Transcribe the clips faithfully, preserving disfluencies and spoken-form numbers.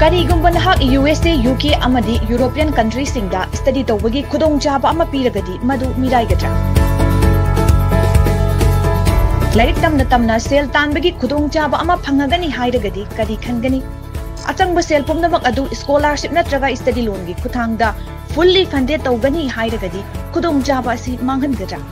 ꯀꯔꯤꯒꯨꯝꯕ ꯅꯍꯥꯛ U S ꯑꯦ, U K ꯑꯃꯗꯤ ꯌꯨꯔꯣꯄꯤꯌꯟ ꯀꯟꯇ꯭ꯔꯤꯁꯤꯡꯗ ꯁ꯭ꯇꯗꯤ ꯇꯧꯕꯒꯤ ꯈꯨꯗꯣꯡꯆꯥꯕ ꯑꯃ ꯄꯤꯔꯒꯗꯤ, ꯃꯗꯨ ꯃꯤꯔꯥꯏꯒꯗ꯭ꯔꯥ? ꯂꯥꯏꯔꯤꯛ ꯇꯝꯅ ꯇꯝꯅ ꯁꯦꯜ ꯇꯥꯟꯕꯒꯤ ꯈꯨꯗꯣꯡꯆꯥꯕ ꯑꯃ ꯐꯪꯉꯒꯅꯤ ꯍꯥꯏꯔꯒꯗꯤ ꯀꯔꯤ ꯈꯟꯒꯅꯤ? ꯑꯆꯪꯕ ꯁꯦꯜ ꯄꯨꯝꯅꯃꯛ ꯑꯗꯨ ꯁ꯭ꯀꯣꯂꯥꯔꯁꯤꯞ ꯅꯠꯇ꯭ꯔꯒ ꯁ꯭ꯇꯗꯤ ꯂꯣꯟꯒꯤ ꯈꯨꯠꯊꯥꯡꯗ ꯐꯨꯜꯂꯤ ꯐꯟꯗꯦꯗ ꯇꯧꯒꯅꯤ ꯍꯥꯏꯔꯒꯗꯤ ꯈꯨꯗꯣꯡꯆꯥꯕ ꯑꯁꯤ ꯃꯥꯡꯍꯟꯒꯗ꯭ꯔꯥ?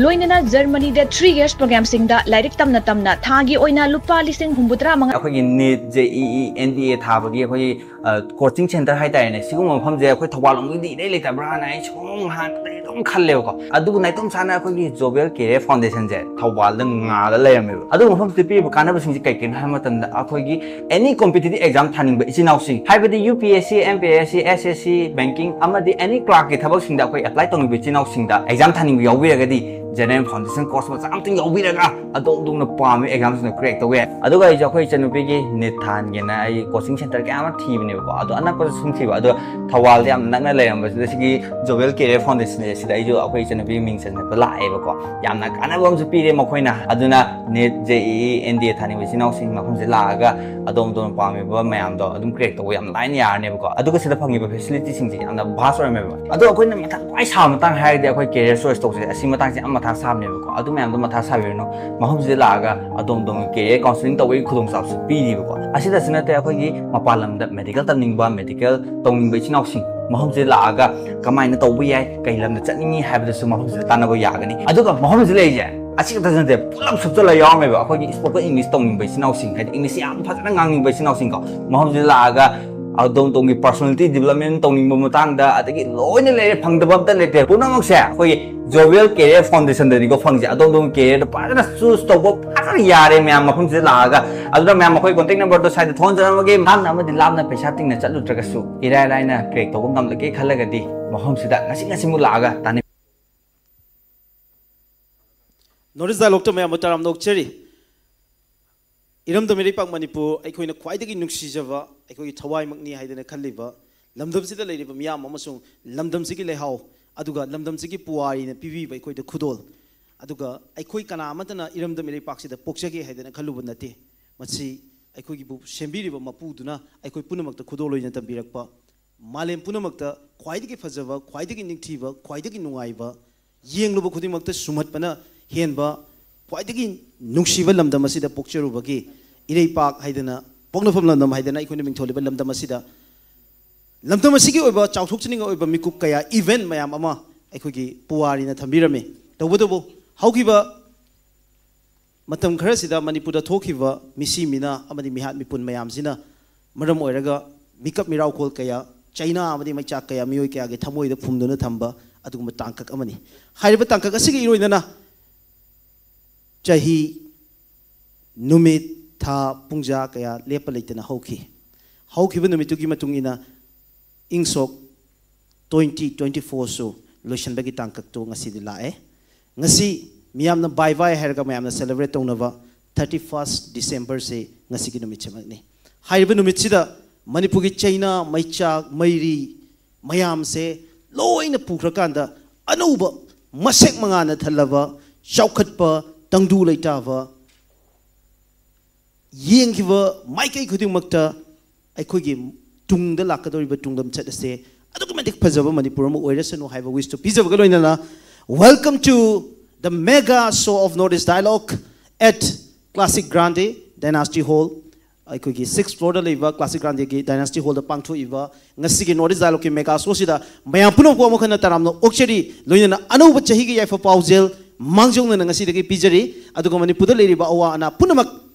ꯂꯣꯏꯅꯅ ꯖꯔꯃꯅꯤꯗ ꯊ꯭ꯔꯤ ꯌꯔꯁ ꯄ꯭ꯔꯣꯒ꯭ꯔꯥꯝꯁꯤꯡꯗ ꯂꯥꯏꯔꯤꯛ ꯇꯝꯅ ꯇꯝꯅ ꯊꯥꯒꯤ ꯑꯣꯏꯅ ꯂꯨꯄꯥ ꯂꯤꯁꯤꯡ ꯍꯨꯝꯐꯨꯇꯔꯥ ꯃꯉꯥ ꯑꯩꯈꯣꯏꯒꯤ neat, J E E, and D ꯑꯦ ꯊꯥꯕꯒꯤ ꯑꯩꯈꯣꯏꯒꯤ, ꯑ, ꯀꯣꯆꯤꯡ ꯁꯦꯟꯇꯔ ꯍꯥꯏꯇꯥꯔꯦꯅꯦ, ꯁꯤꯒꯨꯝꯕ ꯃꯐꯝꯁꯦ ꯑꯩꯈꯣꯏ ꯊꯧꯕꯥꯜ ꯂꯣꯝꯒꯤꯗꯤ ꯏꯔꯩ ꯂꯩꯇꯕ꯭ꯔꯥꯅ ꯑꯩ ꯁꯨꯝ ꯍꯥꯟꯅꯗꯒꯤ ꯑꯗꯨꯝ ꯈꯜꯂꯦꯕꯀꯣ꯫ ꯑꯗꯨꯕꯨ ꯅꯥꯏꯇꯣꯝ ꯁꯥꯅ ꯑꯩꯈꯣꯏꯒꯤ ꯖꯣꯕꯦꯜ ꯀꯦꯔꯤꯌꯔ ꯐꯥꯎꯟꯗꯦꯁꯟꯁꯦ ꯊꯧꯕꯥꯜꯗ ꯉꯥꯗ ꯂꯩꯔꯝꯃꯦꯕ꯫ ꯑꯗꯨ ꯃꯐꯝꯁꯤꯗ ꯄꯤꯔꯤꯕ ꯀꯥꯟꯅꯕꯁꯤꯡꯁꯦ ꯀꯩ ꯀꯩꯅꯣ ꯍꯥꯏꯕ ꯃꯇꯝꯗ, ꯑꯩꯈꯣꯏꯒꯤ ꯑꯦꯅꯤ ꯀꯣꯝꯄꯤꯇꯤꯇꯤꯚ ꯑꯦꯛꯖꯥꯝ ꯊꯥꯅꯤꯡꯕ ꯏꯆꯤꯟ ꯏꯅꯥꯎꯁꯤꯡ, ꯍꯥꯏꯕꯗꯤ ꯌꯨ ꯄꯤ ꯑꯦꯁ ꯁꯤ, ꯑꯦꯝ ꯄꯤ ꯑꯦꯁ ꯁꯤ, ꯑꯦꯁ ꯑꯦꯁ ꯁꯤ, ꯕꯦꯡꯀꯤꯡ ꯑꯃꯗꯤ ꯑꯦꯅꯤ ꯀ꯭ꯂꯥꯔꯛꯀꯤ ꯊꯕꯛꯁꯤꯡꯗ ꯑꯩꯈꯣꯏ ꯑꯦꯄ꯭ꯂꯥꯏ ꯇꯧꯅꯤꯡꯕ ꯏꯆꯤꯟ ꯏꯅꯥꯎꯁꯤꯡꯗ ꯑꯦꯛꯖꯥꯝ ꯊꯥꯅꯤꯡꯕ ꯌꯥꯎꯕꯤꯔꯒꯗꯤ ꯖꯦꯅꯔꯦꯜ ꯐꯥꯎꯟꯗꯦꯁꯟ ꯀꯣꯔꯁ ꯃꯆꯥ ꯑꯃꯇꯪ ꯌꯥꯎꯕꯤꯔꯒ ꯑꯗꯣꯝ ꯑꯗꯣꯝꯅ ꯄꯥꯝꯃꯤ ꯑꯦꯛꯖꯥꯝꯁꯤꯡꯗꯣ ꯀ꯭ꯔꯦꯛ ꯇꯧꯕ ꯌꯥꯏ꯫ ꯑꯗꯨꯒ ꯑꯩꯁꯨ ꯑꯩꯈꯣꯏ ꯏꯆꯟꯅꯨꯄꯤꯒꯤ ꯅꯤꯠ ꯊꯥꯍꯟꯒꯦꯅ ꯑꯩ ꯀꯣꯆꯤꯡ ꯁꯦꯟꯇꯔ ꯀꯌꯥ ꯑꯃ ꯊꯤꯕꯅꯦꯕꯀꯣ, ꯑꯗꯣ ꯑꯅꯛꯄꯗ ꯁꯨꯝ ꯊꯤꯕ, ꯑꯗꯣ ꯊꯧꯕꯥꯜꯗ ꯌꯥꯝ ꯅꯛꯅ ꯂꯩꯔꯝꯕꯁꯤꯗ ꯁꯤꯒꯤ ꯖꯣꯕꯦꯜ ꯀꯦꯔꯤꯌꯔ ꯐꯥꯎꯟꯗꯦꯁꯟ ꯑꯁꯤꯗ ꯑꯩꯁꯨ ꯑꯩꯈꯣꯏ ꯏꯆꯟꯅꯨꯄꯤꯒꯤ ꯃꯤꯡ ꯆꯟꯖꯕ ꯂꯥꯛꯑꯦꯕꯀꯣ꯫ ꯌꯥꯝꯅ ꯀꯥꯟꯅꯕ ꯑꯃꯁꯨ ꯄꯤꯔꯦ ꯃꯈꯣꯏꯅ꯫ ꯑꯗꯨꯅ neat, J E E, and D ꯑꯦ ꯊꯥꯅꯤꯡꯕ ꯏꯆꯤꯟ ꯏꯅꯥꯎꯁꯤꯡ ꯃꯐꯝꯁꯤꯗ ꯂꯥꯛꯑꯒ ꯑꯗꯣꯝ ꯑꯗꯣꯝꯅ ꯄꯥꯝꯃꯤꯕ ꯃꯌꯥꯝꯗꯣ ꯑꯗꯨꯝ ꯀ꯭ꯔꯦꯛ ꯇꯧꯕ ꯌꯥꯝ ꯂꯥꯏꯅ ꯌꯥꯔꯅꯦꯕꯀꯣ꯫ ꯑꯗꯨꯒ ꯁꯤꯗ ꯐꯪꯉꯤꯕ ꯐꯦꯁꯤꯂꯤꯇꯤꯁꯤꯡꯁꯦ ꯌꯥꯝꯅ ꯚꯥꯁ ꯑꯣꯏꯔꯝꯃꯦꯕ꯫ ꯑꯗꯣ ꯑꯩꯈꯣꯏꯅ ꯃꯊꯥ ꯈ꯭ꯋꯥꯏ ꯁꯥꯕ ꯃꯇꯥꯡ ꯍꯥꯏꯔꯒꯗꯤ ꯑꯩꯈꯣꯏ ꯀꯦꯔꯤꯌꯔ ꯆꯣꯏꯁ ꯇꯧꯁꯦ, ꯑꯁꯤ ꯃꯇꯥꯡꯁꯦ ꯌꯥꯝ ꯃꯊꯥ ꯁꯥꯕꯅꯦꯕꯀꯣ꯫ ꯑꯗꯨ ꯃꯌꯥꯝꯗꯣ ꯃꯊꯥ ꯁꯥꯕꯤꯔꯨꯅꯨ, ꯃꯐꯝꯁꯤꯗ ꯂꯥꯛꯑꯒ ꯑꯗꯣꯝ ꯑꯗꯣꯝꯒꯤ ꯀꯦꯔꯤꯌꯔ ꯀꯥꯎꯟꯁꯤꯂꯤꯡ ꯇꯧꯕꯒꯤ ꯈꯨꯗꯣꯡꯆꯥꯕꯁꯨ ꯄꯤꯔꯤꯕꯀꯣ꯫ ꯑꯁꯤꯗꯁꯨ ꯅꯠꯇꯦ, ꯑꯩꯈꯣꯏꯒꯤ ꯃꯄꯥꯟ ꯂꯝꯗ ꯃꯦꯗꯤꯀꯦꯜ ꯇꯝꯅꯤꯡꯕ, ꯃꯦꯗꯤꯀꯦꯜ ꯇꯧꯅꯤꯡꯕ ꯏꯆꯤꯟ ꯏꯅꯥꯎꯁꯤꯡ ꯃꯐꯝꯁꯤꯗ ꯂꯥꯛꯑꯒ ꯀꯃꯥꯏꯅ ꯇꯧꯕ ꯌꯥꯏ, ꯀꯩ ꯂꯝꯗ ꯆꯠꯅꯤꯡꯉꯤ ꯍꯥꯏꯕꯗꯁꯨ ꯃꯐꯝꯁꯤꯗ ꯇꯥꯟꯅꯕ ꯌꯥꯒꯅꯤ꯫ ꯑꯗꯨꯒ ꯃꯐꯝꯁꯤꯗ ꯂꯩꯔꯤꯁꯦ ꯑꯁꯤ ꯈꯛꯇꯁꯨ ꯅꯠꯇꯦ, ꯄꯨꯂꯞ ꯁꯨꯞꯆꯜꯂ ꯌꯥꯎꯔꯝꯃꯦꯕ꯫ ꯑꯩꯈꯣꯏꯒꯤ ꯁ꯭ꯄꯣꯀꯟ ꯏꯪꯂꯤꯁ ꯇꯧꯅꯤꯡꯕ ꯏꯆꯤꯟ ꯏꯅꯥꯎꯁꯤꯡ, ꯍꯥꯏꯗꯤ ꯏꯪꯂꯤꯁ ꯌꯥꯝ ꯐꯖꯅ ꯉꯥꯡꯅꯤꯡꯕ ꯏꯆꯤꯟ ꯏꯅꯥꯎꯁꯤꯡꯀꯣ, ꯃꯐꯝꯁꯤꯗ ꯂꯥꯛꯑꯒ ꯑꯗꯣꯝ ꯑꯗꯣꯝꯒꯤ ꯄꯔꯁꯣꯅꯦꯂꯤꯇꯤ ꯗꯤꯕꯂꯞꯃꯦꯟ ꯇꯧꯅꯤꯡꯕ ꯃꯇꯥꯡꯗ ꯑꯗꯒꯤ ꯂꯣꯏꯅ ꯂꯩꯔꯦ, ꯐꯪꯗꯕ ꯑꯝꯇ ꯂꯩꯇꯦ꯫ ꯄꯨꯝꯅꯃꯛꯁꯦ ꯑꯩꯈꯣꯏꯒꯤ ꯖꯣꯕꯦꯜ ꯀꯦꯔꯤꯌꯔ ꯐꯥꯎꯟꯗꯦꯁꯟꯗꯅꯤꯀꯣ ꯐꯪꯉꯤꯁꯦ꯫ ꯑꯗꯣꯝ ꯑꯗꯣꯝꯒꯤ ꯀꯦꯔꯤꯌꯔꯗ ꯐꯖꯅ ꯆꯨꯁ ꯇꯧꯕ ꯐꯖꯅ ꯌꯥꯔꯦ ꯃꯌꯥꯝ ꯃꯐꯝꯁꯤꯗ ꯂꯥꯛꯑꯒ꯫ ꯑꯗꯨꯅ ꯃꯌꯥꯝ ꯑꯩꯈꯣꯏ ꯀꯣꯟꯇꯦꯛ ꯅꯝꯕꯔꯗꯣ ꯁ꯭ꯋꯥꯏꯗ ꯊꯣꯟꯖꯔꯝꯃꯒꯦ꯫ ꯂꯥꯞꯅ ꯑꯃꯗꯤ ꯂꯥꯞꯅ ꯄꯩꯁꯥ ꯇꯤꯡꯅ ꯆꯠꯂꯨꯗ꯭ꯔꯒꯁꯨ ꯏꯔꯥꯏ ꯂꯥꯏꯅ ꯀ꯭ꯔꯦꯛ ꯇꯧꯕ ꯉꯝꯂꯒꯦ ꯈꯜꯂꯒꯗꯤ ꯃꯐꯝꯁꯤꯗ ꯉꯁꯤ ꯉꯁꯤꯃꯨꯛ ꯂꯥꯛꯑꯒ ꯇꯥꯟꯅꯕꯤꯌꯨ꯫ ꯅꯣꯔꯠ ꯏꯁ ꯗꯥꯏꯂꯣꯛꯇ ꯃꯌꯥꯝꯕꯨ ꯇꯔꯥꯝꯅ ꯑꯣꯛꯆꯔꯤ꯫ ꯏꯔꯝꯗꯝ ꯏꯔꯩꯄꯥꯛ ꯃꯅꯤꯄꯨꯔ, ꯑꯩꯈꯣꯏꯅ ꯈ꯭ꯋꯥꯏꯗꯒꯤ ꯅꯨꯡꯁꯤꯖꯕ, ꯑꯩꯈꯣꯏꯒꯤ ꯊꯋꯥꯏꯃꯛꯅꯤ ꯍꯥꯏꯗꯅ ꯈꯜꯂꯤꯕ ꯂꯝꯗꯝꯁꯤꯗ ꯂꯩꯔꯤꯕ ꯃꯤꯌꯥꯝ ꯑꯃꯁꯨꯡ ꯂꯝꯗꯝꯁꯤꯒꯤ ꯂꯩꯍꯥꯎ, ꯑꯗꯨꯒ ꯂꯝꯗꯝꯁꯤꯒꯤ ꯄꯨꯋꯥꯔꯤꯅ ꯄꯤꯕꯤꯕ ꯑꯩꯈꯣꯏꯗ ꯈꯨꯗꯣꯜ, ꯑꯗꯨꯒ ꯑꯩꯈꯣꯏ ꯀꯅꯥ ꯑꯃꯠꯇꯅ ꯏꯔꯝꯗꯝ ꯏꯔꯩꯄꯥꯛꯁꯤꯗ ꯄꯣꯛꯆꯒꯦ ꯍꯥꯏꯗꯅ ꯈꯜꯂꯨꯕ ꯅꯠꯇꯦ꯫ ꯃꯁꯤ ꯑꯩꯈꯣꯏꯒꯤꯕꯨ ꯁꯦꯝꯕꯤꯔꯤꯕ ꯃꯄꯨꯗꯨꯅ ꯑꯩꯈꯣꯏ ꯄꯨꯝꯅꯃꯛꯇ ꯈꯨꯗꯣꯜ ꯑꯣꯏꯅ ꯇꯝꯕꯤꯔꯛꯄ, ꯃꯥꯂꯦꯝ ꯄꯨꯝꯅꯃꯛꯇ ꯈ꯭ꯋꯥꯏꯗꯒꯤ ꯐꯖꯕ, ꯈ꯭ꯋꯥꯏꯗꯒꯤ ꯅꯤꯡꯊꯤꯕ, ꯈ꯭ꯋꯥꯏꯗꯒꯤ ꯅꯨꯡꯉꯥꯏꯕ, ꯌꯦꯡꯂꯨꯕ ꯈꯨꯗꯤꯡꯃꯛꯇ ꯁꯨꯝꯍꯠꯄꯅ ꯍꯦꯟꯕ, ꯈ꯭ꯋꯥꯏꯗꯒꯤ ꯅꯨꯡꯁꯤꯕ ꯂꯝꯗꯝ ꯑꯁꯤꯗ ꯄꯣꯛꯆꯔꯨꯕꯒꯤ ꯏꯔꯩꯄꯥꯛ ꯍꯥꯏꯗꯅ, ꯄꯣꯛꯅꯐꯝ ꯂꯝꯗꯝ ꯍꯥꯏꯗꯅ ꯑꯩꯈꯣꯏꯅ ꯃꯤꯡꯊꯣꯜꯂꯤꯕ ꯂꯝꯗꯝ ꯑꯁꯤꯗ, ꯂꯝꯗꯝ ꯑꯁꯤꯒꯤ ꯑꯣꯏꯕ ꯆꯥꯎꯊꯣꯛꯆꯅꯤꯡꯉꯥꯏ ꯑꯣꯏꯕ ꯃꯤꯀꯨꯞ ꯀꯌꯥ, ꯏꯚꯦꯟ ꯃꯌꯥꯝ ꯑꯃ ꯑꯩꯈꯣꯏꯒꯤ ꯄꯨꯋꯥꯔꯤꯅ ꯊꯝꯕꯤꯔꯝꯃꯤ꯫ ꯇꯧꯕꯇꯕꯨ ꯍꯧꯈꯤꯕ ꯃꯇꯝ ꯈꯔꯁꯤꯗ ꯃꯅꯤꯄꯨꯔꯗ ꯊꯣꯛꯈꯤꯕ ꯃꯤꯁꯤ ꯃꯤꯅꯥ ꯑꯃꯗꯤ ꯃꯤꯍꯥꯠ ꯃꯤꯄꯨꯟ ꯃꯌꯥꯝꯁꯤꯅ ꯃꯔꯝ ꯑꯣꯏꯔꯒ ꯃꯤꯀꯞ ꯃꯤꯔꯥꯎꯈꯣꯜ ꯀꯌꯥ, ꯆꯩꯅꯥ ꯑꯃꯗꯤ ꯃꯩꯆꯥꯛ ꯀꯌꯥ ꯃꯤꯑꯣꯏ ꯀꯌꯥꯒꯤ ꯊꯃꯣꯏꯗ ꯐꯨꯝꯗꯨꯅ ꯊꯝꯕ ꯑꯗꯨꯒꯨꯝꯕ ꯇꯥꯡꯀꯛ ꯑꯃꯅꯤ꯫ ꯍꯥꯏꯔꯤꯕ ꯇꯥꯡꯀꯛ ꯑꯁꯤꯒ ꯏꯔꯣꯏꯅꯅ ꯆꯍꯤ, ꯅꯨꯃꯤꯠ, ꯊꯥ, ꯄꯨꯡꯖꯥ ꯀꯌꯥ ꯂꯦꯞꯄ ꯂꯩꯇꯅ ꯍꯧꯈꯤ꯫ ꯍꯧꯈꯤꯕ ꯅꯨꯃꯤꯠꯇꯨꯒꯤ ꯃꯇꯨꯡ ꯏꯟꯅ ꯏꯪ ꯁꯣꯛ ꯇ꯭ꯋꯦꯟꯇꯤ ꯇ꯭ꯋꯦꯟꯇꯤ ꯐꯣꯔꯁꯨ ꯂꯣꯏꯁꯤꯟꯕꯒꯤ ꯇꯥꯡꯀꯛꯇꯨ ꯉꯁꯤꯗꯤ ꯂꯥꯛꯑꯦ꯫ ꯉꯁꯤ ꯃꯤꯌꯥꯝꯅ ꯕꯥꯏ ꯕꯥꯏ ꯍꯥꯏꯔꯒ ꯃꯌꯥꯝꯅ ꯁꯦꯂꯦꯕ꯭ꯔꯦꯠ ꯇꯧꯅꯕ ꯊꯥꯔꯇꯤ ꯐꯥꯔꯁ ꯗꯤꯁꯦꯝꯕꯔꯁꯤ ꯉꯁꯤꯒꯤ ꯅꯨꯃꯤꯠꯁꯤꯃꯛꯅꯤ꯫ ꯍꯥꯏꯔꯤꯕ ꯅꯨꯃꯤꯠꯁꯤꯗ ꯃꯅꯤꯄꯨꯔꯒꯤ ꯆꯩꯅꯥ, ꯃꯩꯆꯥꯛ, ꯃꯩꯔꯤ ꯃꯌꯥꯝꯁꯦ ꯂꯣꯏꯅ ꯄꯨꯈ꯭ꯔꯀꯥꯟꯗ ꯑꯅꯧꯕ ꯃꯁꯦꯛ ꯃꯉꯥꯅ ꯊꯜꯂꯕ ꯆꯥꯎꯈꯠꯄ ꯇꯪꯗꯨ ꯂꯩꯇꯥꯕ ꯌꯦꯡꯈꯤꯕ ꯃꯥꯏꯀꯩ ꯈꯨꯗꯤꯡꯃꯛꯇ ꯑꯩꯈꯣꯏꯒꯤ ꯇꯨꯡꯗ ꯂꯥꯛꯀꯗꯧꯔꯤꯕ ꯇꯨꯡꯂꯝꯆꯠ ꯑꯁꯦ ꯑꯗꯨꯛꯀꯤ ꯃꯇꯤꯛ ꯐꯖꯕ ꯃꯅꯤꯄꯨꯔ ꯑꯃ ꯑꯣꯏꯔꯁꯅꯨ ꯍꯥꯏꯕ ꯋꯤꯁꯇꯨ ꯄꯤꯖꯕꯒ ꯂꯣꯏꯅꯅ, welcome to the mega show of North East Dialogue at Classic Grande Dynasty Hall꯫ ꯑꯩꯈꯣꯏꯒꯤ ꯁꯤꯛꯁ ꯐ꯭ꯂꯣꯔꯗ ꯂꯩꯕ ꯀ꯭ꯂꯥꯁꯤꯛ ꯒ꯭ꯔꯥꯟꯗꯦꯒꯤ ꯗꯥꯏꯅꯥꯁꯇꯤ ꯍꯣꯜꯗ ꯄꯥꯡꯊꯣꯛꯏꯕ ꯉꯁꯤꯒꯤ ꯅꯣꯔꯠ ꯏꯁ ꯗꯥꯏꯂꯣꯛꯀꯤ ꯃꯦꯒꯥ ꯁꯣꯁꯤꯗ ꯃꯌꯥꯝ ꯄꯨꯝꯅꯃꯛꯄꯨ ꯑꯃꯨꯛ ꯍꯟꯅ ꯇꯔꯥꯝꯅ ꯑꯣꯛꯆꯔꯤ꯫ ꯂꯣꯏꯅꯅ ꯑꯅꯧꯕ ꯆꯍꯤꯒꯤ ꯌꯥꯏꯐ ꯄꯥꯎꯖꯦꯜ ꯃꯥꯡꯖꯧꯅꯅ ꯉꯁꯤꯗꯒꯤ ꯄꯤꯖꯔꯤ꯫ ꯑꯗꯨꯒ ꯃꯅꯤꯄꯨꯔꯗ ꯂꯩꯔꯤꯕ ꯑꯋꯥ ꯑꯅꯥ ꯄꯨꯝꯅꯃꯛ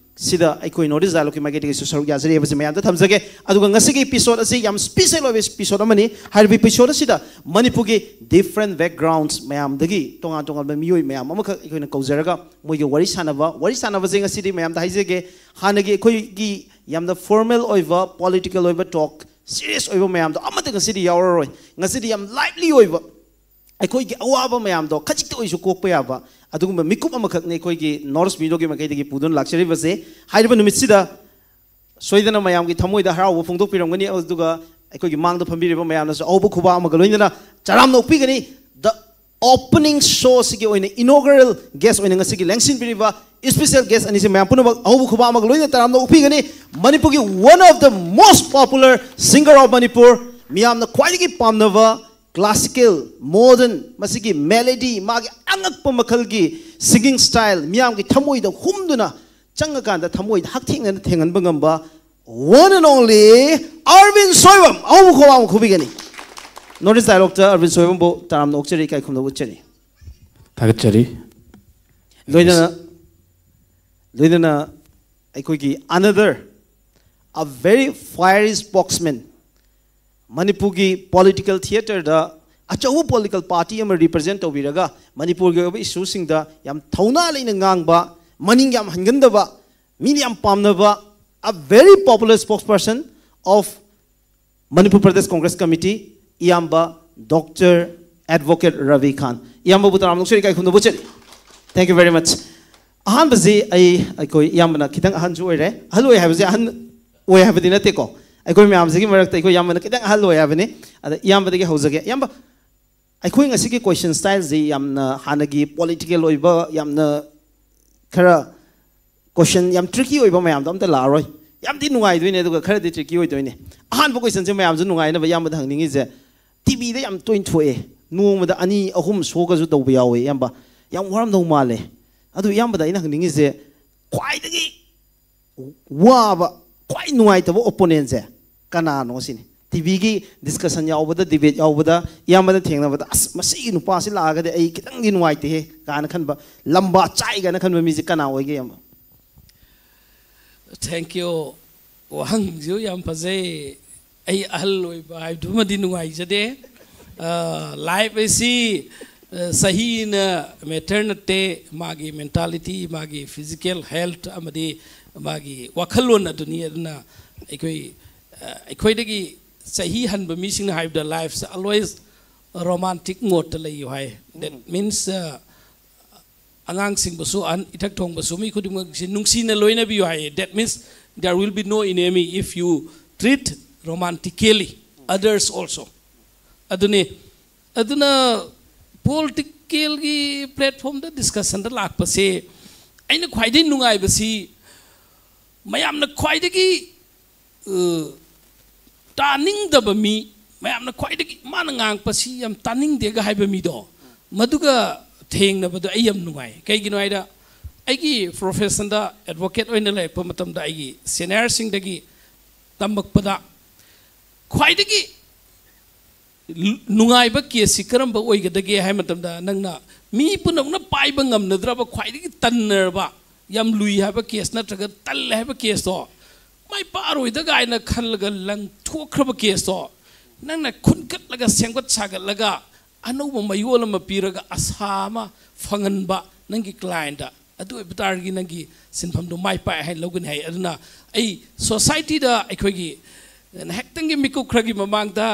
ꯁꯤꯗ ꯑꯩꯈꯣꯏ ꯅꯣꯔꯠ ꯏꯁ ꯗꯥꯏꯂꯣꯛꯀꯤ ꯃꯥꯏꯀꯩꯗꯒꯤꯁꯨ ꯁꯔꯨꯛ ꯌꯥꯖꯔꯤ ꯍꯥꯏꯕꯁꯤ ꯃꯌꯥꯝꯗ ꯊꯝꯖꯒꯦ꯫ ꯑꯗꯨꯒ ꯉꯁꯤꯒꯤ ꯏꯄꯤꯁꯣꯗ ꯑꯁꯤ ꯌꯥꯝ ꯁ꯭ꯄꯤꯁꯦꯜ ꯑꯣꯏꯕ ꯏꯄꯤꯁꯣꯗ ꯑꯃꯅꯤ꯫ ꯍꯥꯏꯔꯤꯕ ꯏꯄꯤꯁꯣꯗ ꯑꯁꯤꯗ ꯃꯅꯤꯄꯨꯔꯒꯤ ꯗꯤꯐ꯭ꯔꯦꯟ ꯕꯦꯛꯒ꯭ꯔꯥꯎꯟꯁ ꯃꯌꯥꯝꯗꯒꯤ ꯇꯣꯉꯥꯟ ꯇꯣꯉꯥꯟꯕ ꯃꯤꯑꯣꯏ ꯃꯌꯥꯝ ꯑꯃꯈꯛ ꯑꯩꯈꯣꯏꯅ ꯀꯧꯖꯔꯒ ꯃꯣꯏꯒꯤ ꯋꯥꯔꯤ ꯁꯥꯟꯅꯕ, ꯋꯥꯔꯤ ꯁꯥꯟꯅꯕꯁꯦ ꯉꯁꯤꯗꯤ ꯃꯌꯥꯝꯗ ꯍꯥꯏꯖꯒꯦ, ꯍꯥꯟꯅꯒꯤ ꯑꯩꯈꯣꯏꯒꯤ ꯌꯥꯝꯅ ꯐꯣꯔꯃꯦꯜ ꯑꯣꯏꯕ, ꯄꯣꯂꯤꯇꯤꯀꯦꯜ ꯑꯣꯏꯕ ꯇꯣꯛ, ꯁꯤꯔꯤꯌꯁ ꯑꯣꯏꯕ ꯃꯌꯥꯝꯗꯣ ꯑꯃꯠꯇ ꯉꯁꯤꯗꯤ ꯌꯥꯎꯔꯔꯣꯏ꯫ ꯉꯁꯤꯗꯤ ꯌꯥꯝ ꯂꯥꯏꯠꯂꯤ ꯑꯣꯏꯕ, ꯑꯩꯈꯣꯏꯒꯤ ꯑꯋꯥꯕ ꯃꯌꯥꯝꯗꯣ ꯈꯖꯤꯛꯇ ꯑꯣꯏꯁꯨ ꯀꯣꯛꯄ ꯌꯥꯕ ꯑꯗꯨꯒꯨꯝꯕ ꯃꯤꯀꯨꯞ ꯑꯃꯈꯛꯅꯤ ꯑꯩꯈꯣꯏꯒꯤ ꯅꯣꯔꯠ ꯏꯁ ꯃꯤꯗꯤꯌꯥꯒꯤ ꯃꯥꯏꯀꯩꯗꯒꯤ ꯄꯨꯗꯨꯅ ꯂꯥꯛꯆꯔꯤꯕꯁꯦ꯫ ꯍꯥꯏꯔꯤꯕ ꯅꯨꯃꯤꯠꯁꯤꯗ ꯁꯣꯏꯗꯅ ꯃꯌꯥꯝꯒꯤ ꯊꯃꯣꯏꯗ ꯍꯔꯥꯎꯕ ꯐꯣꯡꯗꯣꯛꯄꯤꯔꯝꯒꯅꯤ, ꯑꯗꯨꯒ ꯑꯩꯈꯣꯏꯒꯤ ꯃꯥꯡꯗ ꯐꯝꯕꯤꯔꯤꯕ ꯃꯌꯥꯝꯅꯁꯨ ꯑꯍꯧꯕ ꯈꯨꯕꯥꯛ ꯑꯃꯒ ꯂꯣꯏꯅꯅ ꯆꯔꯥꯝꯅ ꯑꯣꯛꯄꯤꯒꯅꯤ꯫ The opening show ꯁꯤꯒꯤ ꯑꯣꯏꯅ inaugural guest ꯑꯣꯏꯅ ꯉꯁꯤꯒꯤ ꯂꯦꯡꯁꯤꯟꯕꯤꯔꯤꯕ special guest ꯑꯅꯤꯁꯦ ꯃꯌꯥꯝ ꯄꯨꯝꯅꯃꯛ ꯑꯍꯧꯕ ꯈꯨꯕꯥꯛ ꯑꯃꯒ ꯂꯣꯏꯅ ꯇꯔꯥꯝꯅ ꯑꯣꯛꯄꯤꯒꯅꯤ꯫ ꯃꯅꯤꯄꯨꯔꯒꯤ one of the most popular singer of Manipur, ꯃꯤꯌꯥꯝꯅ ꯈ꯭ꯋꯥꯏꯗꯒꯤ ꯄꯥꯝꯅꯕ classical, modern, ꯃꯁꯤꯒꯤ melody, ꯃꯥꯒꯤ ꯑꯉꯛꯄ ꯃꯈꯜꯒꯤ singing style, ꯃꯤꯌꯥꯝꯒꯤ ꯊꯃꯣꯏꯗ ꯍꯨꯝꯗꯨꯅ ꯆꯪꯉꯀꯥꯟꯗ ꯊꯃꯣꯏꯗ ꯍꯛꯊꯦꯡꯅꯅ ꯊꯦꯡꯍꯟꯕ ꯉꯝꯕ one and only Arvind Soibam, ꯑꯍꯧꯕ ꯈꯨꯕꯥꯛ ꯑꯃ ꯈꯨꯕꯤꯒꯅꯤ꯫ North East Dialogueꯇ Arvind Soibamꯕꯨ ꯇꯔꯥꯝꯅ ꯑꯣꯛꯆꯔꯤ, ꯏꯀꯥꯏ ꯈꯨꯝꯅꯕ ꯎꯠꯆꯔꯤ꯫ ꯊꯥꯒꯠꯆꯔꯤ꯫ ꯂꯣꯏꯅꯅ ꯂꯣꯏꯅꯅ ꯑꯩꯈꯣꯏꯒꯤ another, a very fiery spokesman, ꯃꯅꯤꯄꯨꯔꯒꯤ political theatreꯗ ꯑꯆꯧꯕ political party ꯑꯃ represent ꯇꯧꯕꯤꯔꯒ ꯃꯅꯤꯄꯨꯔꯒꯤ ꯑꯣꯏꯕ issueꯁꯤꯡꯗ ꯌꯥꯝ ꯊꯧꯅꯥ ꯂꯩꯅ ꯉꯥꯡꯕ, ꯃꯅꯤꯡ ꯌꯥꯝ ꯍꯟꯒꯟꯗꯕ, ꯃꯤꯅ ꯌꯥꯝ ꯄꯥꯝꯅꯕ, a very popular spokesperson of Manipur Pradesh Congress Committee, ꯏꯌꯥꯝꯕ Doctor Advocate Ravi Khan꯫ ꯏꯌꯥꯝꯕꯕꯨ ꯇꯔꯥꯝꯅ ꯑꯣꯛꯆꯔꯤ, ꯏꯀꯥꯏ ꯈꯨꯝꯅꯕ ꯎꯠꯆꯔꯤ꯫ Thank you very much. ꯑꯍꯥꯟꯕꯁꯤ ꯑꯩ, ꯑꯩꯈꯣꯏ ꯏꯌꯥꯝꯕꯅ ꯈꯤꯇꯪ ꯑꯍꯟꯁꯨ ꯑꯣꯏꯔꯦ꯫ ꯑꯍꯜ ꯑꯣꯏ ꯍꯥꯏꯕꯁꯦ ꯑꯍꯟ ꯑꯣꯏ ꯍꯥꯏꯕꯗꯤ ꯅꯠꯇꯦꯀꯣ꯫ ꯑꯩꯈꯣꯏ ꯃꯌꯥꯝꯁꯤꯒꯤ ꯃꯔꯛꯇ ꯑꯩꯈꯣꯏ ꯏꯌꯥꯝꯕꯅ ꯈꯤꯇꯪ ꯑꯍꯜ ꯑꯣꯏ ꯍꯥꯏꯕꯅꯤ꯫ ꯑꯗ ꯏꯌꯥꯝꯕꯗꯒꯤ ꯍꯧꯖꯒꯦ꯫ ꯏꯌꯥꯝꯕ, ꯑꯩꯈꯣꯏ ꯉꯁꯤꯒꯤ question styleꯁꯤ ꯌꯥꯝꯅ ꯍꯥꯟꯅꯒꯤ political ꯑꯣꯏꯕ, ꯌꯥꯝꯅ ꯈꯔ question ꯌꯥꯝ tricky ꯑꯣꯏꯕ ꯃꯌꯥꯝꯗꯣ ꯑꯝꯇ ꯂꯥꯛꯑꯔꯣꯏ꯫ ꯌꯥꯝꯗꯤ ꯅꯨꯡꯉꯥꯏꯗꯣꯏꯅꯦ, ꯑꯗꯨꯒ ꯈꯔꯗꯤ tricky ꯑꯣꯏꯗꯣꯏꯅꯦ꯫ ꯑꯍꯥꯟꯕ questionꯁꯦ ꯃꯌꯥꯝꯁꯨ ꯅꯨꯡꯉꯥꯏꯅꯕ ꯏꯌꯥꯝꯕꯗ ꯍꯪꯅꯤꯡꯉꯤꯁꯦ, TVꯗ ꯌꯥꯝ ꯇꯣꯏꯅ ꯊꯣꯛꯑꯦ, ꯅꯣꯡꯃꯗ ꯑꯅꯤ ꯑꯍꯨꯝ showꯒꯁꯨ ꯇꯧꯕ ꯌꯥꯎꯋꯦ ꯏꯌꯥꯝꯕ꯫ ꯌꯥꯝ ꯋꯥꯔꯝꯗꯧ ꯃꯥꯜꯂꯦ꯫ ꯑꯗꯨ ꯏꯌꯥꯝꯕꯗ ꯑꯩꯅ ꯍꯪꯅꯤꯡꯉꯤꯁꯦ, ꯈ꯭ꯋꯥꯏꯗꯒꯤ ꯋꯥꯕ, ꯈ꯭ꯋꯥꯏ ꯅꯨꯡꯉꯥꯏꯇꯕ opponentꯁꯦ ꯀꯅꯥꯅꯣ ꯁꯤꯅꯤ꯫ TVꯒꯤ discussion ꯌꯥꯎꯕꯗ, debate ꯌꯥꯎꯕꯗ, ꯏꯌꯥꯝꯕꯅ ꯊꯦꯡꯅꯕꯗ, "ꯑꯁ, ꯃꯁꯤꯒꯤ ꯅꯨꯄꯥꯁꯤ ꯂꯥꯛꯑꯒꯗꯤ ꯑꯩ ꯈꯤꯇꯪꯗꯤ ꯅꯨꯡꯉꯥꯏꯇꯦꯍꯦ" ꯀꯥꯏꯅ ꯈꯟꯕ, ꯂꯝꯕꯥ ꯆꯥꯏ ꯀꯥꯏꯅ ꯈꯟꯕ ꯃꯤꯁꯦ ꯀꯅꯥ ꯑꯣꯏꯒꯦ ꯏꯌꯥꯝꯕ? Thank you꯫ ꯋꯥꯍꯪꯁꯨ ꯌꯥꯝ ꯐꯖꯩ꯫ ꯑꯩ ꯑꯍꯜ ꯑꯣꯏꯕ ꯍꯥꯏꯕꯗꯨꯃꯗꯤ ꯅꯨꯡꯉꯥꯏꯖꯗꯦ꯫ Life ꯑꯁꯤ ꯆꯍꯤꯅ matter ꯅꯠꯇꯦ, ꯃꯥꯒꯤ mentality, ꯃꯥꯒꯤ physical health ꯑꯃꯗꯤ ꯃꯥꯒꯤ ꯋꯥꯈꯜꯂꯣꯟ ꯑꯗꯨꯅꯤ꯫ ꯑꯗꯨꯅ ꯑꯩꯈꯣꯏ ꯑꯩꯈꯣꯏꯗꯒꯤ ꯆꯍꯤ ꯍꯟꯕ ꯃꯤꯁꯤꯡꯅ ꯍꯥꯏꯕꯗ lifeꯁꯦ always romantic modeꯇ ꯂꯩꯌꯨ ꯍꯥꯏ꯫ That means ꯑꯉꯥꯡꯁꯤꯡꯕꯨꯁꯨ, ꯑꯍꯟ ꯏꯊꯛ ꯊꯣꯡꯕꯁꯨ, ꯃꯤ ꯈꯨꯗꯤꯡꯃꯛꯁꯤ ꯅꯨꯡꯁꯤꯅ ꯂꯣꯏꯅꯕꯤꯌꯨ ꯍꯥꯏꯌꯦ꯫ That means there will be no enemy if you treat romantically others also. ꯑꯗꯨꯅꯤ꯫ ꯑꯗꯨꯅ politicalꯒꯤ platformꯗ discussionꯗ ꯂꯥꯛꯄꯁꯦ ꯑꯩꯅ ꯈ꯭ꯋꯥꯏꯗꯒꯤ ꯅꯨꯡꯉꯥꯏꯕꯁꯤ ꯃꯌꯥꯝꯅ ꯈ꯭ꯋꯥꯏꯗꯒꯤ, ꯑ, ꯇꯥꯅꯤꯡꯗꯕ ꯃꯤ, ꯃꯌꯥꯝꯅ ꯈ꯭ꯋꯥꯏꯗꯒꯤ ꯃꯥꯅ ꯉꯥꯡꯉꯛꯄꯁꯤ ꯌꯥꯝ ꯇꯥꯅꯤꯡꯗꯦꯒ ꯍꯥꯏꯕ ꯃꯤꯗꯣ, ꯃꯗꯨꯒ ꯊꯦꯡꯅꯕꯗꯣ ꯑꯩ ꯌꯥꯝ ꯅꯨꯡꯉꯥꯏ꯫ ꯀꯩꯒꯤꯅꯣ ꯍꯥꯏꯗ, ꯑꯩꯒꯤ profession-ꯗ advocate ꯑꯣꯏꯅ ꯂꯩꯔꯛꯄ ꯃꯇꯝꯗ ꯑꯩꯒꯤ senior-ꯁꯤꯡꯗꯒꯤ ꯇꯝꯃꯛꯄꯗ ꯈ꯭ꯋꯥꯏꯗꯒꯤ ꯅꯨꯡꯉꯥꯏꯕ case-ꯁꯤ ꯀꯔꯝꯕ ꯑꯣꯏꯒꯗꯒꯦ ꯍꯥꯏꯕ ꯃꯇꯝꯗ, ꯅꯪꯅ ꯃꯤ ꯄꯨꯝꯅꯃꯛꯅ ꯄꯥꯏꯕ ꯉꯝꯅꯗ꯭ꯔꯕ, ꯈ꯭ꯋꯥꯏꯗꯒꯤ ꯇꯟꯅꯔꯕ, ꯌꯥꯝ ꯂꯨꯏ ꯍꯥꯏꯕ case ꯅꯠꯇ꯭ꯔꯒ ꯇꯜꯂꯦ ꯍꯥꯏꯕ case-ꯇꯣ, ꯃꯥꯏ ꯄꯥꯛꯑꯔꯣꯏꯗ ꯀꯥꯏꯅ ꯈꯜꯂꯒ ꯂꯪꯊꯣꯛꯈ꯭ꯔꯕ case-ꯇꯣ, ꯅꯪꯅ ꯈꯨꯟꯒꯠꯂꯒ, ꯁꯦꯝꯒꯠ ꯁꯥꯒꯠꯂꯒ, ꯑꯅꯧꯕ ꯃꯌꯣꯜ ꯑꯃ ꯄꯤꯔꯒ ꯑꯁꯥ ꯑꯃ ꯐꯪꯍꯟꯕ ꯅꯪꯒꯤ client-ꯇ, ꯑꯗꯨ ꯑꯣꯏꯕ ꯇꯥꯔꯗꯤ ꯅꯪꯒꯤ ꯁꯤꯟꯐꯝꯗꯣ ꯃꯥꯏ ꯄꯥꯛꯑꯦ ꯍꯥꯏꯅ ꯂꯧꯒꯅꯤ ꯍꯥꯏ꯫ ꯑꯗꯨꯅ ꯑꯩ society-ꯗ ꯑꯩꯈꯣꯏꯒꯤ ꯉꯥꯏꯍꯥꯛꯇꯪꯒꯤ ꯃꯤꯀꯨꯞ ꯈꯔꯒꯤ ꯃꯃꯥꯡꯗ